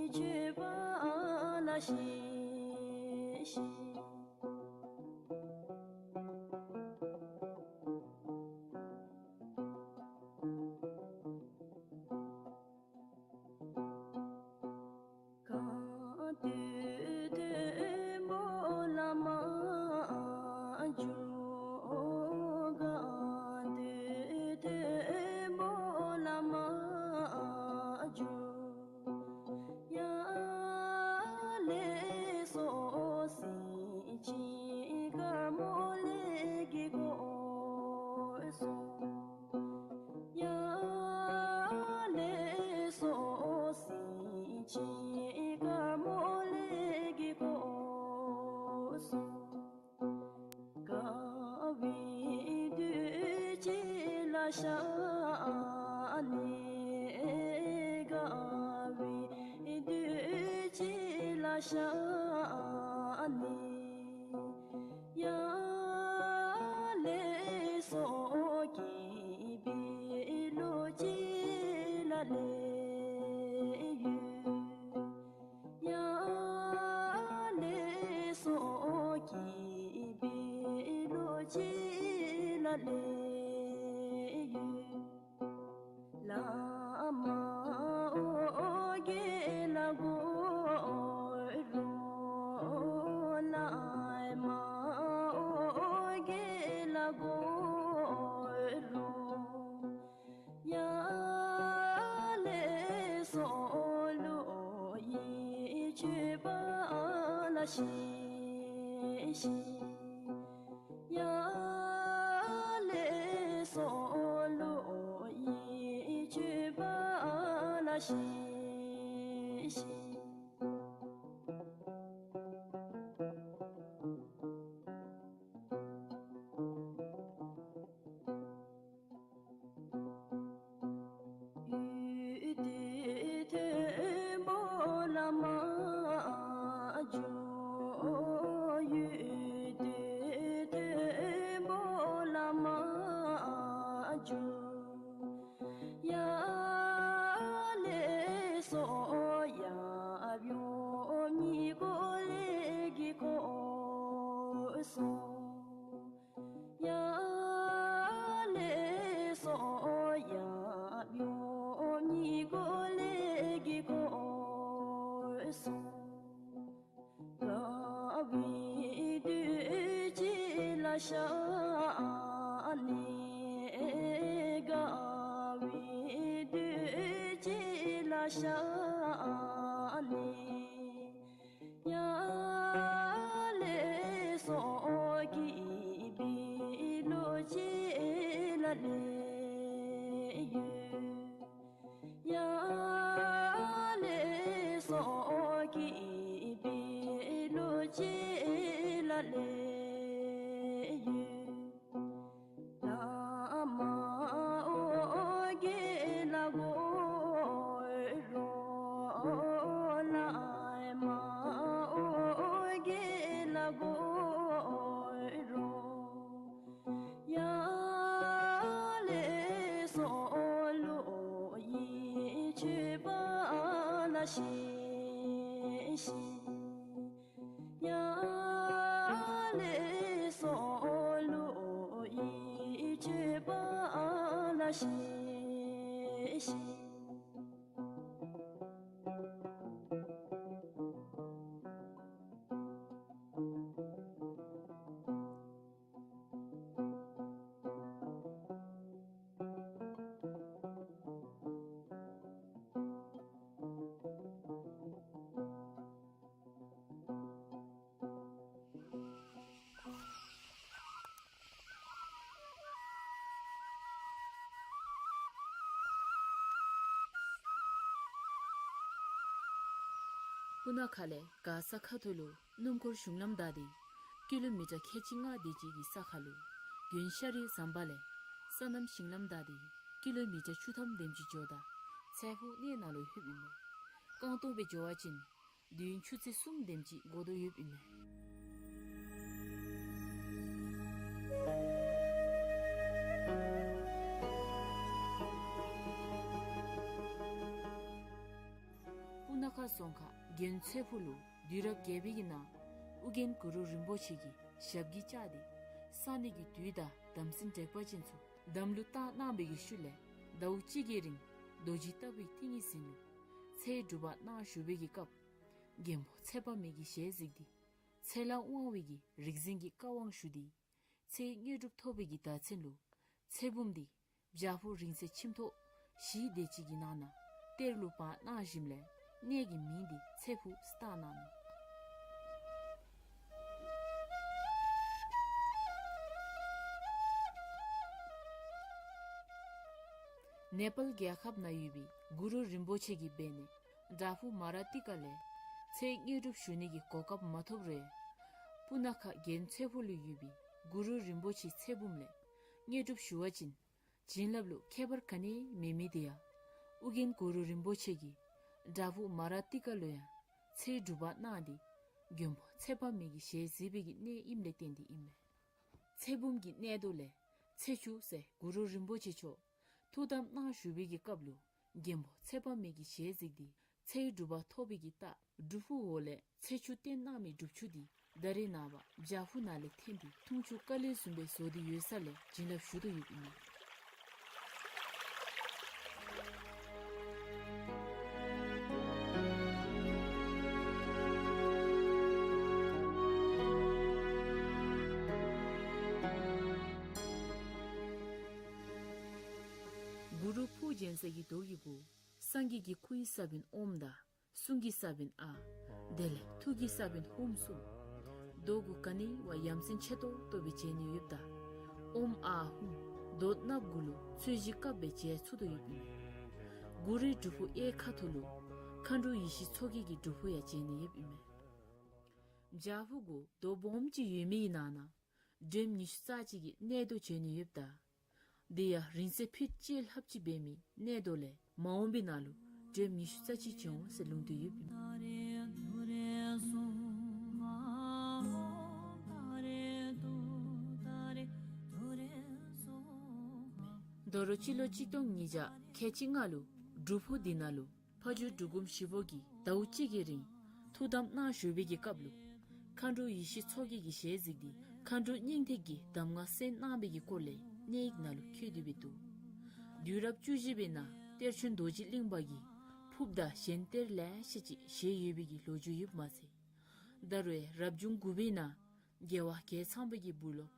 མཆོད་པ་ལ་གཤེགས་ཤིག། གང་དུ་ཐོན་ ཤ་ནི་དགའ་བའི་བདུད་རྩི་ལ་ཤ་ནི། ཡ་ལེ་སོ་སྐྱིད་པའི་ལོ་རྒྱུས་ལ་ལེ་ཡོད། ཡ་ལེ་སོ་སྐྱིད་པའི་ལོ་རྒྱུས་ལ་ལེ་ཡོད། བླ་མ་ཨོ་རྒྱན་ལ་འགོད་རོགས། བླ་མ་ཨོ་རྒྱན་ལ་འགོད་རོགས། ཡ་ལེ་སོགས་བློ་ཡིས་མཆོད་པ་ལ་ཞེན་ཞིག། ཡ་ལེ་སོགས་བློ་ཡིས་མཆོད་པ་ལ་ཞེན་ཞིག། ཡུལ་དུས་མཐོན་པོ་ལ་མ་འགྱོ། ཡུལ་དུས་མཐོན་པོ་ལ་མ་འགྱོ། ཡ་ལེ་སོགས་ཡབ་ཡུམ་གཉིས་ཀོ་ལེ་གི་གོ་སོ། ཡ་ལེ་སོགས་ཡབ་ཡུམ་གཉིས་ཀོ་ལེ་གི་གོ་སོ། དགའ་བའི་བདུད་རྩི་ལ་ཤ་ནི། དགའ་བའི་བདུད་རྩི་ལ་ཤ་ནི། ཡ་ལེ་སོགས་སྐྱིད་པའི་ལོ་རྒྱུས་ལ་ལེ་ཡོད། ཡ་ལེ་སོགས་སྐྱིད་པའི་ལོ་རྒྱུས་ལ་ལེ་ཡོད། བླ་མ་ཨོ་རྒྱན་ལ་འགོད་རོགས། བླ་མ་ཨོ་རྒྱན་ལ་འགོད་རོགས། ཡ་ལེ་སོགས་བློ་ཡིས་མཆོད་པ་ལ་ཞེན་ཞིག། ཡ་ལེ་སོགས་བློ་ཡིས་མཆོད་པ་ལ་ཞེན་ཞིག། སྤུ་ན་ཁ་ལས་མགར་ས་ཁ་ཐུག་ལུ་སྣུམ་འཁོར་གཞུང་ལམ་བདའ་སྟེ་ཀི་ལོ་མི་ཊར་ཁལ་གཅིག་ལྔ་དེ་ཅིག་གི་ས་ཁར་ལུ་དགོན་ཤ་རི་ཟམ་པ་ལས་སོ་ནམ་ཞིང་ལམ་བདའ་སྟེ་ཀི་ལོ་མི་ཊར་བཅུ་ཐམ་དེམ་ཅིག་འགྱོཝ་ད་ཚལ་ཕུག་གནས་ནང་ལུ་ལྷོདཔ་ཨིན་མས། རྐང་སྟོང་སྦེ་འགྱོ་བ་ཅིན་དུས་ཡུན་ཆུ་ཚོད་གསུམ་དེམ་ཅིག་འགོར་དོ་ཡོདཔ་ཨིན་མས། སྤུ་ན་ཁ་རྫོང་ཁག་རྒན་ཚེ་ཕུག་ལུ་དུས་རབས་བརྒྱད་པའི་གི་ནང་ཨོ་རྒྱན་གུ་རུ་རིན་པོ་ཆེ་གིས་ཞབས་ཀྱིས་བཅགས་ཏེ་གསང་གནས་ཀྱི་དུས་དང་དམ་ཚིག་དྲེགས་པ་ཅན་ཚུ་དམ་ལུ་བཏགས་གནང་བའི་གི་ཤུལ་ལས་ཟླཝ་གཅིག་གི་རིང་རྡོ་རྗེ་ལྟ་བུའི་ཏིང་ངེ་འཛིན་ལུ་ཚེ་སྒྲུབ་པ་གནང་བཞུགས་པའི་གི་སྐབས་རྒན་པོ་ཚེ་དཔག་མེད་ཀྱི་ཞལ་གཟིགས་ཏེ་ཚེ་ལ་དབང་བའི་གི་རིག་འཛིན་གྱི་བཀའ་དབང་ཞུ་སྟེ་ཚེའི་དངོས་གྲུབ་ཐོབ་པའི་གི་བརྡ་མཚོན་ལུ་ཚེ་བུམ་འདི་བྱག་ཕུག་རིང་བསྲེལ་ཁྱིམ་ཐོག་བཞི་དེ་ཅིག་གི་ནང་ན་གཏེར་ལུ་སྦ་གནང་ཞིནམ་ལས་གནས་ཀྱི་མིང་འདི་ཚེ་ཕུག་བཏགས་གནང་ནུག། ནེ་པཱལ་རྒྱལ་ཁབ་ནང་ཡོད་པའི་གུ་རུ་རིན་པོ་ཆེ་གི་སྦས་གནས་བྲག་ཕུག་མ་ར་ཏི་ཀ་ལས་ཚེའི་དངོས་གྲུབ་ཞུ་ནི་གི་གོ་སྐབས་མ་ཐོབ་རུང་སྤུ་ན་ཁ་རྒན་ཚེ་ཕུག་ལུ་ཡོད་པའི་གུ་རུ་རིན་པོ་ཆེའི་ཚེ་བུམ་ལས་དངོས་གྲུབ་ཞུ་བ་ཅིན་ བྱིན་རླབས་ལུ་ཁྱད་པར་ག་ནི་མེད་མི་དེ་ཡང་ཨོ་རྒྱན་གུ་རུ་རིན་པོ་ཆེ་གིས་བྲག་ཕུག་མ་ར་ཏི་ཀ་ལུ་ཡང་ཚེ་སྒྲུབ་པ་གནང་སྟེ་མགོན་པོ་ཚེ་དཔག་མེད་ཀྱི་ཞལ་གཟིགས་པའི་གི་གནས་ཨིནམ་ལས་བརྟེན་ཏེ་ཨིན་མས། ཚེ་བུམ་གྱི་གནས་མདོ་ལས་ཚེ་ཆུ་ཟེར་གུ་རུ་རིན་པོ་ཆེ་མཆོག་ཐུགས་དམ་གནང་བཞུགས་པའི་གི་སྐབས་ལུ་མགོན་པོ་ཚེ་དཔག་མེད་ཀྱི་ཞལ་གཟིགས་ཏེ་ཚེའི་སྒྲུབ་པ་ཐོབ་པའི་གི་རྟགས། སྒྲུབ་ཕུག་འོག་ལས་ཚེ་ཆུ་བཏོན་གནང་མི་སྒྲུབ་ཆུ་འདི་ད་རེས་ནངས་པ་བྲག་ཕུག་ནང་ལས་འཐེན་ཏེ་འཐུང་ཆུ་ཀ་ལེར་བཟུམ་སྦེ་བཟོ་སྟེ་ཡོད་ས་ལས་བྱིན་རླབས་ཞུ་དོ་ཡོདཔ་ཨིན་མས། གུ་རུ་ཕུག་བྱོན་ས་གི་རྡོ་གི་གུ་སངས་རྒྱས་ཀྱི་སྐུ་ཡི་ས་བོན་ཨོཾ་དང་གསུང་གི་ས་བོན་ཨཱཿ། དེ་ལས་ཐུགས་ཀྱི་ས་བོན་ཧཱུྃ་གསུམ། རྡོ་གུ་ག་ནི་བ་ཡ་མཚན་ཆེ་ཏོག་ཏོ་སྦེ་བྱོན་ནི་ཡོདཔ་ད་ཨོཾ་ཨཱཿཧཱུྃ། རྡོ་གནགཔོ་གུ་ལུ་ཚོས་གཞི་དཀརཔོ་སྦེ་མཇལ་ཚུགས་དོ་ཡོདཔ་ཨིན་མས། གུ་རུའི་སྒྲུབ་ཕུག་གཡས་ཁ་ཐུག་ལུ་མཁའ་འགྲོ་ཡེ་ཤེས་མཚོ་རྒྱལ་གྱི་སྒྲུབ་ཕུག་ཡང་བྱོན་ནི་ཡོདཔ་ཨིན་མས། བྲག་ཕུག་གུ་རྡོ་སྦོམ་ཅིག་ཡོད་མི་གི་ནང་ན་འགྲེམས་ཉི་ཤུ་རྩ་གཅིག་གི་གནས་མདོ་བྱོན་ནི་ཡོདཔ་ད། དེ་ཡང་རིང་ཚད་ཕིཊ་གཅིག་ལྷགཔ་ཅིག་འབད་མི་གནས་མདོ་ལས་མ་འོངས་པའི་ནང་ལུ་འགྲེམས་ཉི་ཤུ་རྩ་གཅིག་བྱོན་འོང་ཟེར་ལུང་བསྟན་ཡོདཔ་ཨིན། དོ་རུང་སྤྱི་ལོ་གཅིག་སྟོང་ཉིས་བརྒྱ་ཁལ་གཅིག་ལྔ་ལུ་སྒྲུབ་ཕུག་འདི་ནང་ལུ་ཕ་ཇོ་འབྲུག་སྒོམ་ཞིག་པོ་གིས་ཟླཝ་གཅིག་གི་རིང་ཐུགས་དམ་གནང་བཞུགས་པའི་གི་སྐབས་ལུ་མཁའ་འགྲོ་ཡེ་ཤེས་མཚོ་རྒྱལ་གྱི་ཞལ་གཟིགས་ཏེ་མཁའ་འགྲོ་སྙིང་ཐིག་གི་གདམས་ངག་གསན་གནང་བའི་གི་སྐོར་ལས་གནས་ཡིག་ནང་ལུ་འཁོད་དེ་སྦེ་འདུག། དུས་རབས་བཅུ་བཞི་པའི་ནང་གཏེར་ཆོས་རྡོ་རྗེ་གླིང་པ་གིས་ཕུརཔ་དང་གཞན་གཏེར་ལེ་ཤ་ཅིག་བཞེས་ཡོད་པའི་གི་ལོ་རྒྱུས་ཡོདཔ་མ་ཚད། ད་རུང་རབ་བྱུང་དགུ་པའི་ནང་རྒྱལ་བ་རྒྱལ་ཚང་པའི་གི་བུ་སློབ་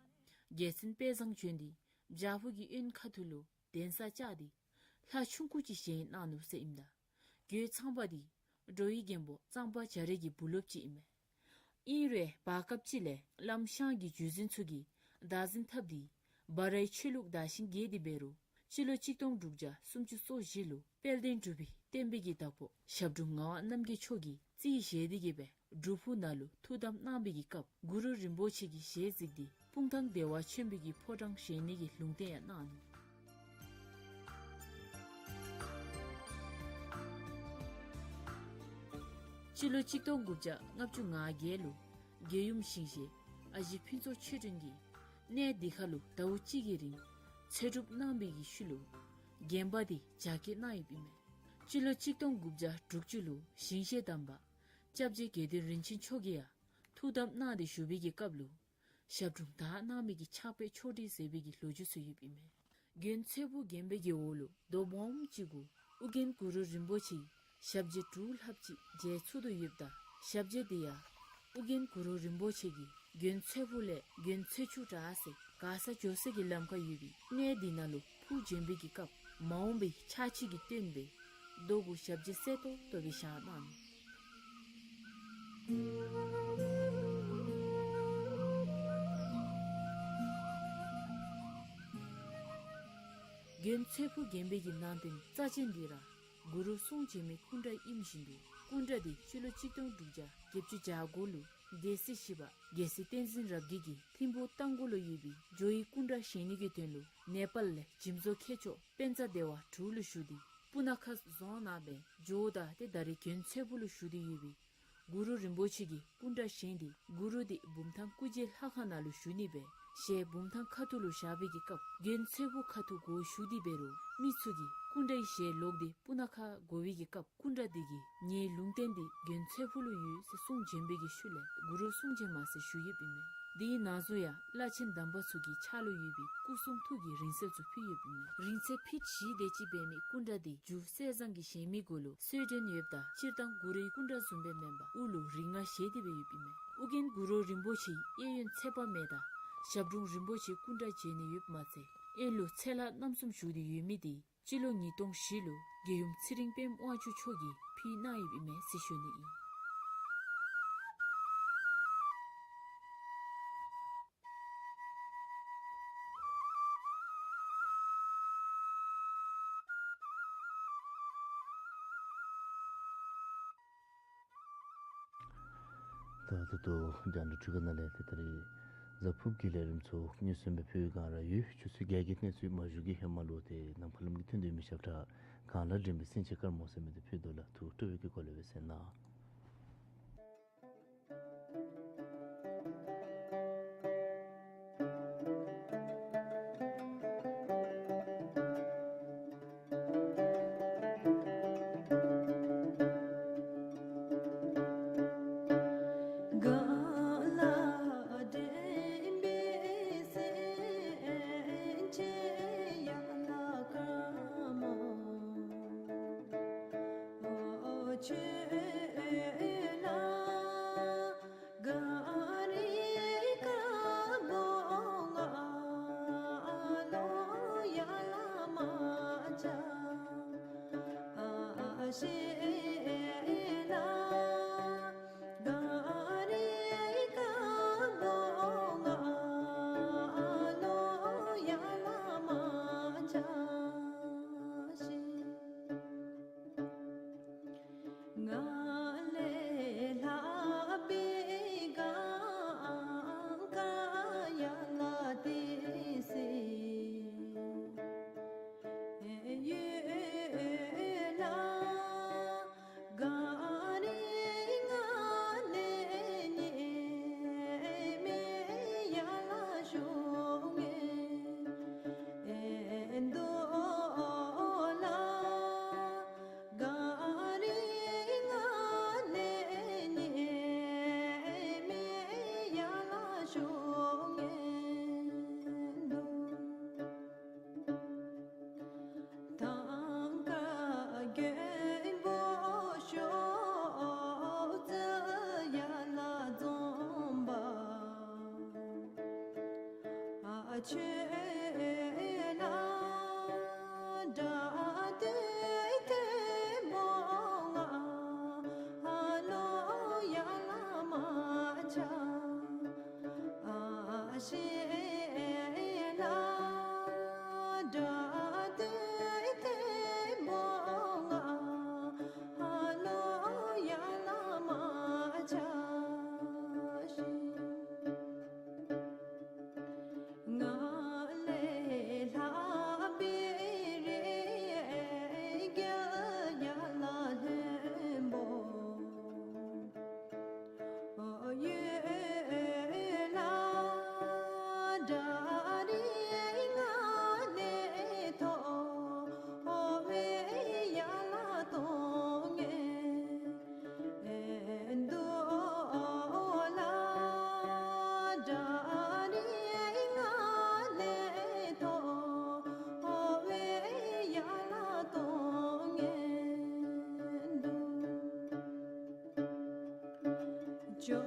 རྒྱལ་མཚན་དཔལ་བཟང་བྱོན་ཏེ་བྲག་ཕུག་གི་གཡོན་ཁ་ཐུག་ལུ་གདན་ས་བཅགས་ཏེ་ལྷ་ཆུང་ཀུ་ཅིག་བཞེངས་གནང་ནུག་ཟེར་ཨིནམ་ད། རྒོད་ཚང་པ་འདི་འགྲོ་བའི་མགོན་པོ་གཙང་པ་རྒྱ་རས་ཀྱི་བུ་སློབ་ཅིག་ཨིན་མས། ཨིན་རུང་བར་སྐབས་ཅིག་ལས་བླམ་ཤང་གི་བརྒྱུད་འཛིན་ཚུ་གིས་བདག་འཛིན་འཐབ་སྟེ་བ་རའི་ཆོས་ལུགས་དར་ཞིང་རྒྱས་ཏེ་འབད་རུང་སྤྱི་ལོ་གཅིག་སྟོང་དྲུག་བརྒྱ་སུམ་ཅུ་སོ་བཞི་ལུ་དཔལ་ལྡན་འབྲུག་པའི་བསྟན་པའི་གི་བདག་པོ་ཞབས་དྲུང་ངག་དབང་རྣམ་རྒྱལ་མཆོག་གིས་རྩིས་བཞེས་ཏེ་གི་སྦེ་སྒྲུབ་ཕུག་ནང་ལུ་ཐུགས་དམ་གནང་བའི་གི་སྐབས་གུ་རུ་རིན་པོ་ཆེ་གི་ཞལ་གཟིགས་ཏེ་སྤུངས་ཐང་བདེ་བ་ཆེན་པོའི་གི་ཕོ་བྲང་བཞེངས་ནི་གི་ལུང་བསྟན་ཡང་གནང་ནུག། སྤྱི་ལོ་གཅིག་སྟོང་དགུ་བརྒྱ་ལྔ་བཅུ་ང་བརྒྱད་ལུ་རྒྱལ་ཡུམ་ཞིང་གཤེགས་ཨ་ཞེ་ཕུན་ཚོགས་ཆོས་སྒྲོན་གྱིས་གནས་འདི་ཁ་ལུ་ཟླཝ་གཅིག་གི་རིང་ཚེ་སྒྲུབ་གནང་བའི་གི་ཤུལ་ལུ་དགོན་པ་འདི་རྒྱ་བསྐྱེད་གནང་ཡོདཔ་ཨིན་མས། སྤྱི་ལོ་གཅིག་སྟོང་དགུ་བརྒྱ་དྲུག་ཅུ་ལུ་ཞིང་གཤེགས་དམ་པ་སྐྱབས་རྗེ་དགེ་འདུན་རིན་ཆེན་མཆོག་གིས་ཡང་ཐུགས་དམ་གནང་སྟེ་བཞུགས་པའི་གི་སྐབས་ལུ་ཞབས་དྲུང་དར་གནང་མི་གི་ཕྱག་དཔེ་ཕྱོགས་སྒྲིག་ཟེར་བའི་གི་ལོ་རྒྱུས་ཚུ་ཡོདཔ་ཨིན་མས། དགོན་ཚེ་ཕུག་དགོན་པའི་གི་འོག་ལུ་རྡོ་སྦོམ་ཅིག་གུ་ཨོ་རྒྱན་གུ་རུ་རིན་པོ་ཆེའི་ཞབས་རྗེས་དྲུག་ལྷགཔ་ཅིག་མཇལ་ཚུགས་དོ་ཡོདཔ་ད་ཞབས་རྗེས་དེ་ཡང་ཨོ་རྒྱན་གུ་རུ་རིན་པོ་ཆེ་གིས་དགོན་ཚེ་ཕུག་ལས་དགོན་ཚེ་ཆུ་བྲག་ཟེར་མགར་ས་འགྱོ་སའི་གི་ལམ་ཁར་ཡོད་པའི་གནས་འདི་ནང་ལུ་ཕུར་བྱོན་པའི་གི་སྐབས་མ་འོངས་པའི་ཕྱག་ཕྱི་གི་སྟོན་པའི་རྡོ་གུ་ཞབས་རྗེས་གསལ་ཏོག་ཏོ་སྦེ་བཞེངས་གནང་ནུག། དགོན་ཚེ་ཕུག་དགོན་པའི་གི་ནང་རྟེན་རྩ་ཅན་འདི་ར་གུ་རུ་གསུང་བྱོན་མའི་སྐུ་འདྲ་ཨིནམ་བཞིན་དུ་སྐུ་འདྲ་འདི་སྤྱི་ལོ་གཅིག་སྟོང་དྲུག་བརྒྱ་བརྒྱད་ཅུ་གྱ་དགུ་ལུ་སྡེ་སྲིད་བཞི་པ་རྒྱལ་སྲས་བསྟན་འཛིན་རབ་རྒྱས་ཀྱིས་ཐིམ་ཕུག་རྟ་མགོ་ལུ་ཡོད་པའི་ཇོ་བོའི་སྐུ་འདྲ་བཞེངས་ནི་གི་དོན་ལུ་ནེ་པཱལ་ལས་འཇིམ་བཟོ་མཁས་མཆོག་པེན་ཙ་དེ་ཝ་དྲུག་ལུ་ཞུ་སྟེ་སྤུ་ན་ཁ་རྫོང་ནང་སྦེ་ཇོ་བོ་དང་ཏེ་ད་རེས་དགོན་ཚེ་ཕུག་ལུ་བཞུགས་ཏེ་ཡོད་པའི་གུ་རུ་རིན་པོ་ཆེ་གི་སྐུ་འདྲ་བཞེངས་ཏེ་གུ་རུ་འདི་བུམ་ཐང་སྐུ་རྗེས་ལྷ་ཁང་ནང་ལུ་བཞུགས་ནི་སྦེ་ཞལ་བུམ་ཐང་ཁ་ཐུག་ལུ་བཞག་པའི་གི་སྐབས་དགོན་ཚེ་ཕུག་ཁ་ཐུག་སྒོ་ཞུ་སྟེ་འབད་རུང་མི་ཚུ་གིས་སྐུ་འདྲའི་ཞལ་ལོག་སྟེ་སྤུ་ན་ཁ་སྒོ་བའི་གི་སྐབས་སྐུ་འདྲ་འདི་གིས་ངེའི་ལུང་བསྟན་འདི་དགོན་ཚེ་ཕུག་ལུ་ཡོད་ཟེར་གསུང་བྱོན་པའི་གི་ཤུལ་ལས་གུ་རུ་གསུང་བྱོན་མ་ཟེར་ཞུ་ཡོདཔ་ཨིན་མས། དེའི་ནང་གཟུངས་ཡང་བླ་ཆེན་དམ་པ་ཚུ་གི་ཕྱག་ལུ་ཡོད་པའི་སྐུ་གསུང་ཐུགས་ཀྱི་རིང་བསྲེལ་ཚུ་ཕུལ་ཡོདཔ་ཨིན་མས། རིང་ཚད་ཕིཊ་བཞི་དེ་ཅིག་འབད་མི་སྐུ་འདྲ་འདི་རྒྱུ་གསེར་ཟངས་ཀྱིས་བཞེངས་མི་གུ་ལུ་གསོལ་མགྲོན་ཡོདཔ་ད་སྤྱིར་བཏང་གུ་རུའི་སྐུ་འདྲ་བཟུམ་སྦེ་མེན་པར་དབུ་ལུ་རིགས་ལྔ་བཞེས་ཏེ་སྦེ་ཡོདཔ་ཨིན་མས། ཨོ་རྒྱན་གུ་རུ་རིན་པོ་ཆེའི་གཡས་གཡོན་ཚེ་དཔག་མེད་དང་ཞབས་དྲུང་རིན་པོ་ཆེའི་སྐུ་འདྲ་མཇལ་ནི་ཡོདཔ་མ་ཚད་གཡོན་ལུ་ཚེ་ལྷ་རྣམ་གསུམ་བཞུགས་ཏེ་ཡོད་མི་འདི་སྤྱི་ལོ་ཉིས་སྟོང་བཞི་ལུ་རྒྱལ་ཡུམ་ཚེ་རིང་པདྨ་དབང་ཕྱུག་མཆོག་གིས་ཕུལ་གནང་ཡོདཔ་ཨིན་མས་ཟེར་ཞུ་ནི་ཨིན། ད་ད་ལྟོ་རྒྱང་བསྒྲགས་འཕྲུལ་ཁང་ནང་ལས་ཏེ་ད་རེས་ གཟའ་ཕུརཔ་གི་ལས་རིམ་ཚུ་སྙན་སེང་སྦེ་ཕུལ་བའི་བསྒང་ར་ཡོད། ཆུ་ཚོད་བརྒྱད་ཀྱི་གནས་ཚུལ་མ་ཞུ་གི་ཧེ་མ་ལུ་ཏེ་ནམ་མཁའ་ལམ་གྱི་ཐུན་མོང་མི་ཞབས་ཁྲ་གངས་ལ་འདྲེན་པའི་སེང་ཆེན་དཀར་མོ་ཟེར་མི་འདི་ཕུལ་དོ་ལགས། ཐུགས་སྤྲོ་བའི་གི་སྒོ་ལས་འབད་གསན་གནང་། གངས་ལ་འདྲེན་པའི་སེང་ཆེན་ཡ་ལ་དཀར་མོ། ཁྱོད་ལ་གངས་རི་དཀར་པོ་ང་ལོ་ཡར་ལས་མ་བྱ། ཨ་ཤེ་ལ་གངས་རི་དཀར་པོ་ང་ལོ་ཡར་ལས་མ་བྱ་ཤིག། ང་ལས་ལྷག་པའི་གངས་དཀར་ཡ་ལ་ཏི་སེ་ཡོད་ལགས། གངས་རི་ང་ལས་ཉེས་མེད་ཡར་ལས་ཤོར་ངེས་འདུག་ལགས། གངས་རི་ང་ལས་ཉེས་མེད་ཡར་ལས་ཤོར་ངེས་འདུག། ཐང་དཀར་རྒོད་པོ་ཤོག་རྩི་ཡ་ལ་འཛོམས་པ། ཨ་ཁྱོད་ལ་དགྲ་འདུལ་ཐེངས་པོ་ང་ལོ་ཡར་ལས་མ་བྱ། ཨ་ཤེ་ལ་དགྲ་འདུལ་ཐེངས་པོ་ང་ལོ་ཡར་ལས་མ་བྱ་ཤིག། ང་ལས་ལྷག་པའི་རིགས་རྒྱུད་ཡ་ལ་ལྷུན་པོ། ཡོད་ལགས། དགྲ་རིགས་ང་ལས་མཐོ་བའི་ཡ་ལ་གཏོང་ངེས་འདུག་ལགས། དགྲ་རིགས་ང་ལས་མཐོ་བའི་ཡ་ལ་གཏོང་ངེས་འདུག། ཇོ་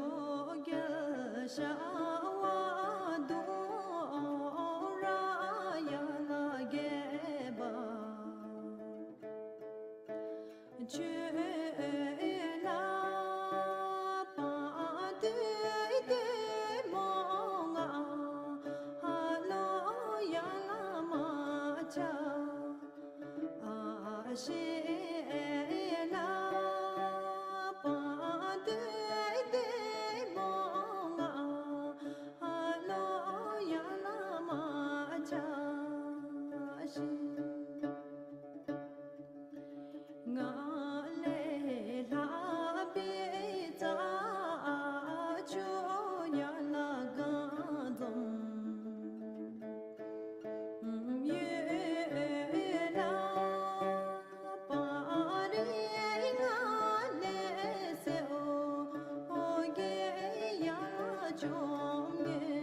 རྒྱལ་ཤ་བ་གདུང་ར་ཡ་ལ་རྒྱལ་པོ། ཁྱོད་ལ་དཔའ་བདུད་སྡེ་མོ་ང་ལོ་ཡར་ལས་མ་བྱ། ཨ་ཤེ་ལ་དཔའ་བདུད་སྡེ་མོ་ང་ལོ་ཡར་ལས་མ་བྱ་ཤིག། ང་ལས་ལྷག་པའི་རྩྭ་མཆོག་ཡ་ལ་གངས་འཛོམས་ཡོད་ལགས། དཔའ་རིགས་ང་ལས་སེར་པོ་གི་ཡ་ལ་བཅོམ་ངེས་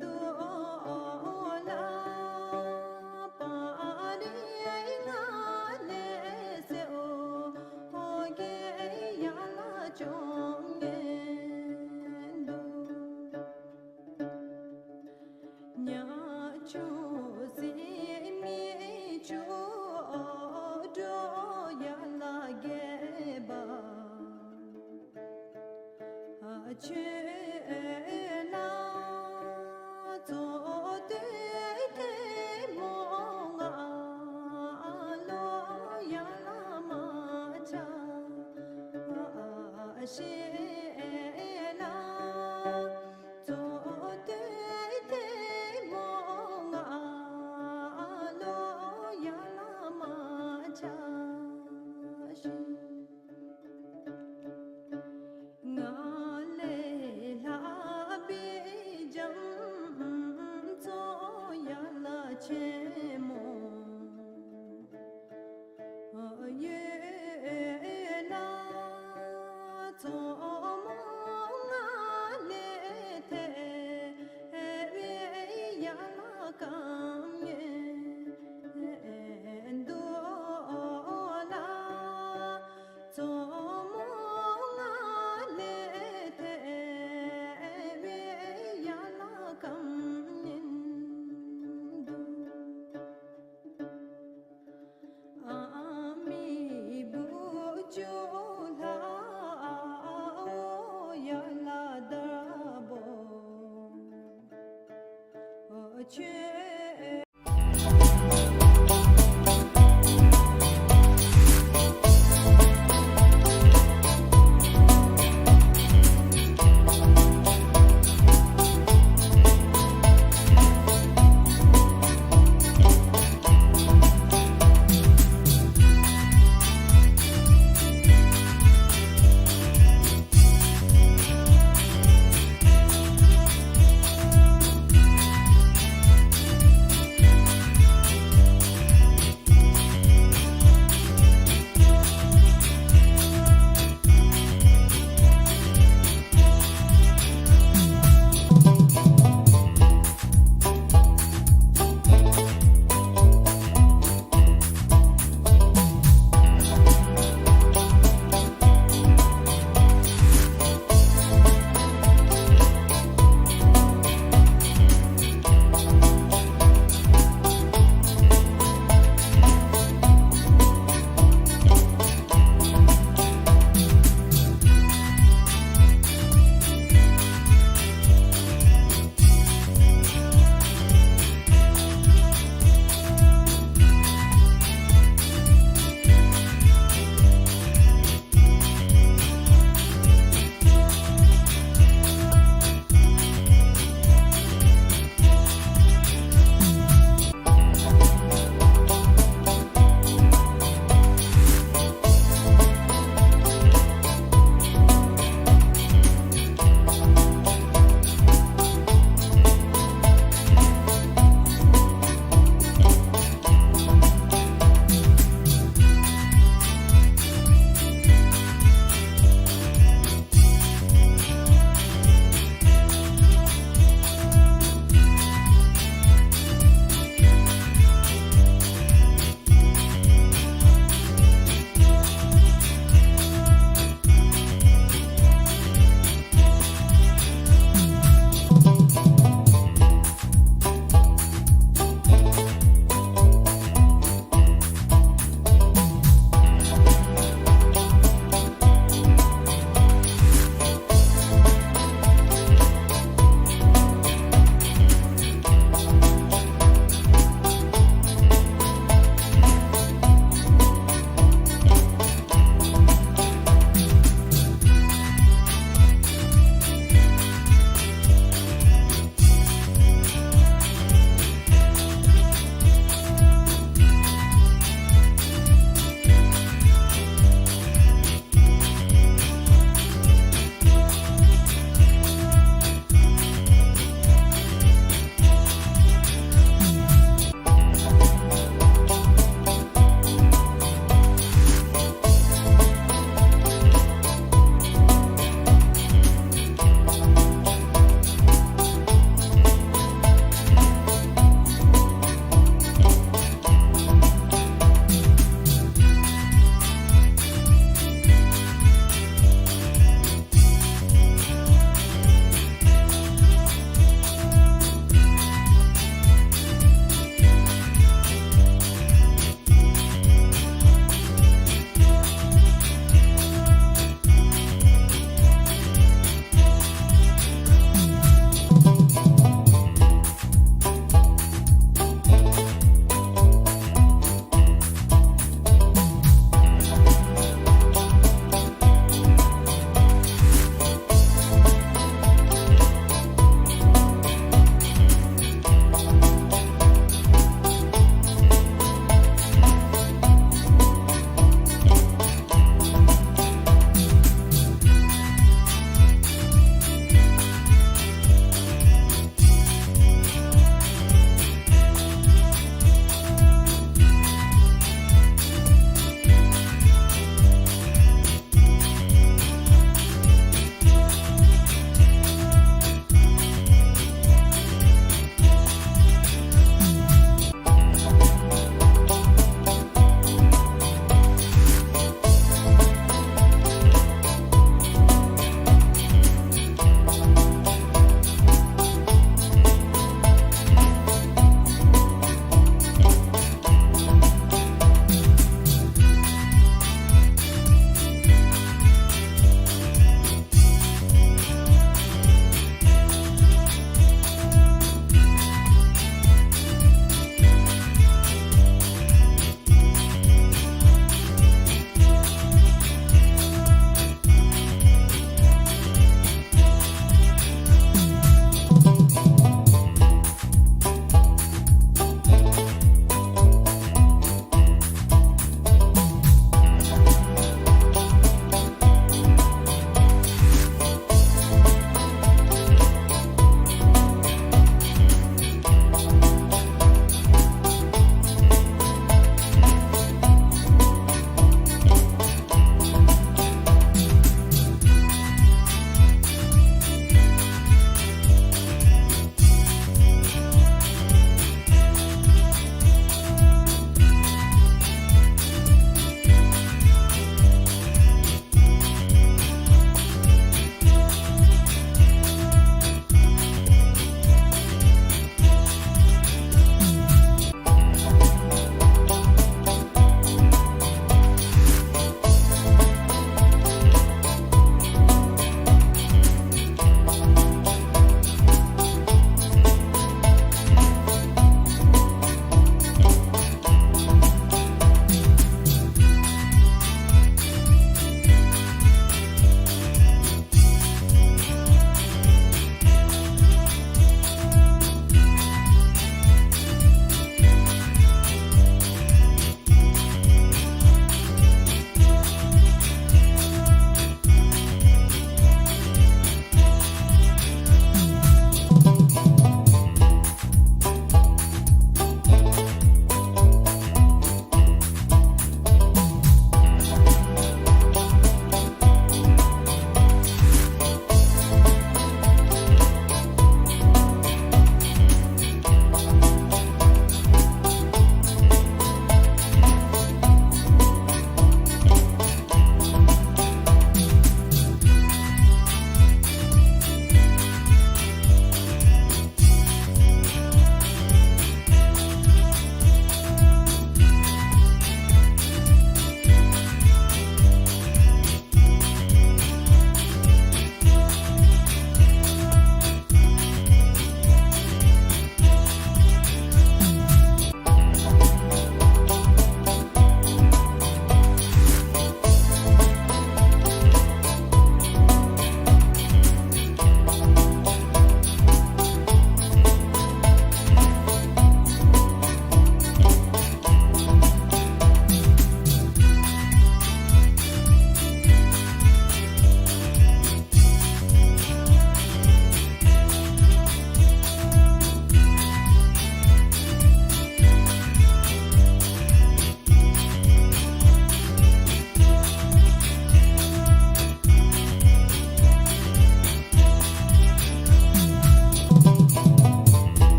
འདུག་ལགས། དཔའ་རིགས་ང་ལས་སེར་པོ་གི་ཡ་ལ་བཅོམ་ངེས་འདུག། ཉ་ཆུང་སྲིན་མོ་ཆུང་འགྲོ་ཡ་ལ་རྒྱལ་པོ། ཁྱོད་ལ་རྩོད་དུས་ཐལ་མོ་ང་ལོ་ཡར་ལས་མ་བྱ་ཤིག་ལགས། ཆེན་མོ་ཡོད་ལ། མཚོ་མོ་ང་ལས་ཐལ་བའི་ཡན་ལག་རྐང་གཉིས་འདུག་ལ། མཚོ་མོ་ང་ལས་ཐལ་བའི་ཡན་ལག་རྐང་གཉིས་འདུག། ཨ་མི་བུ་ཆུང་ལྷ་འོ་ཡ་ལ་དར་པོ་ཆོས་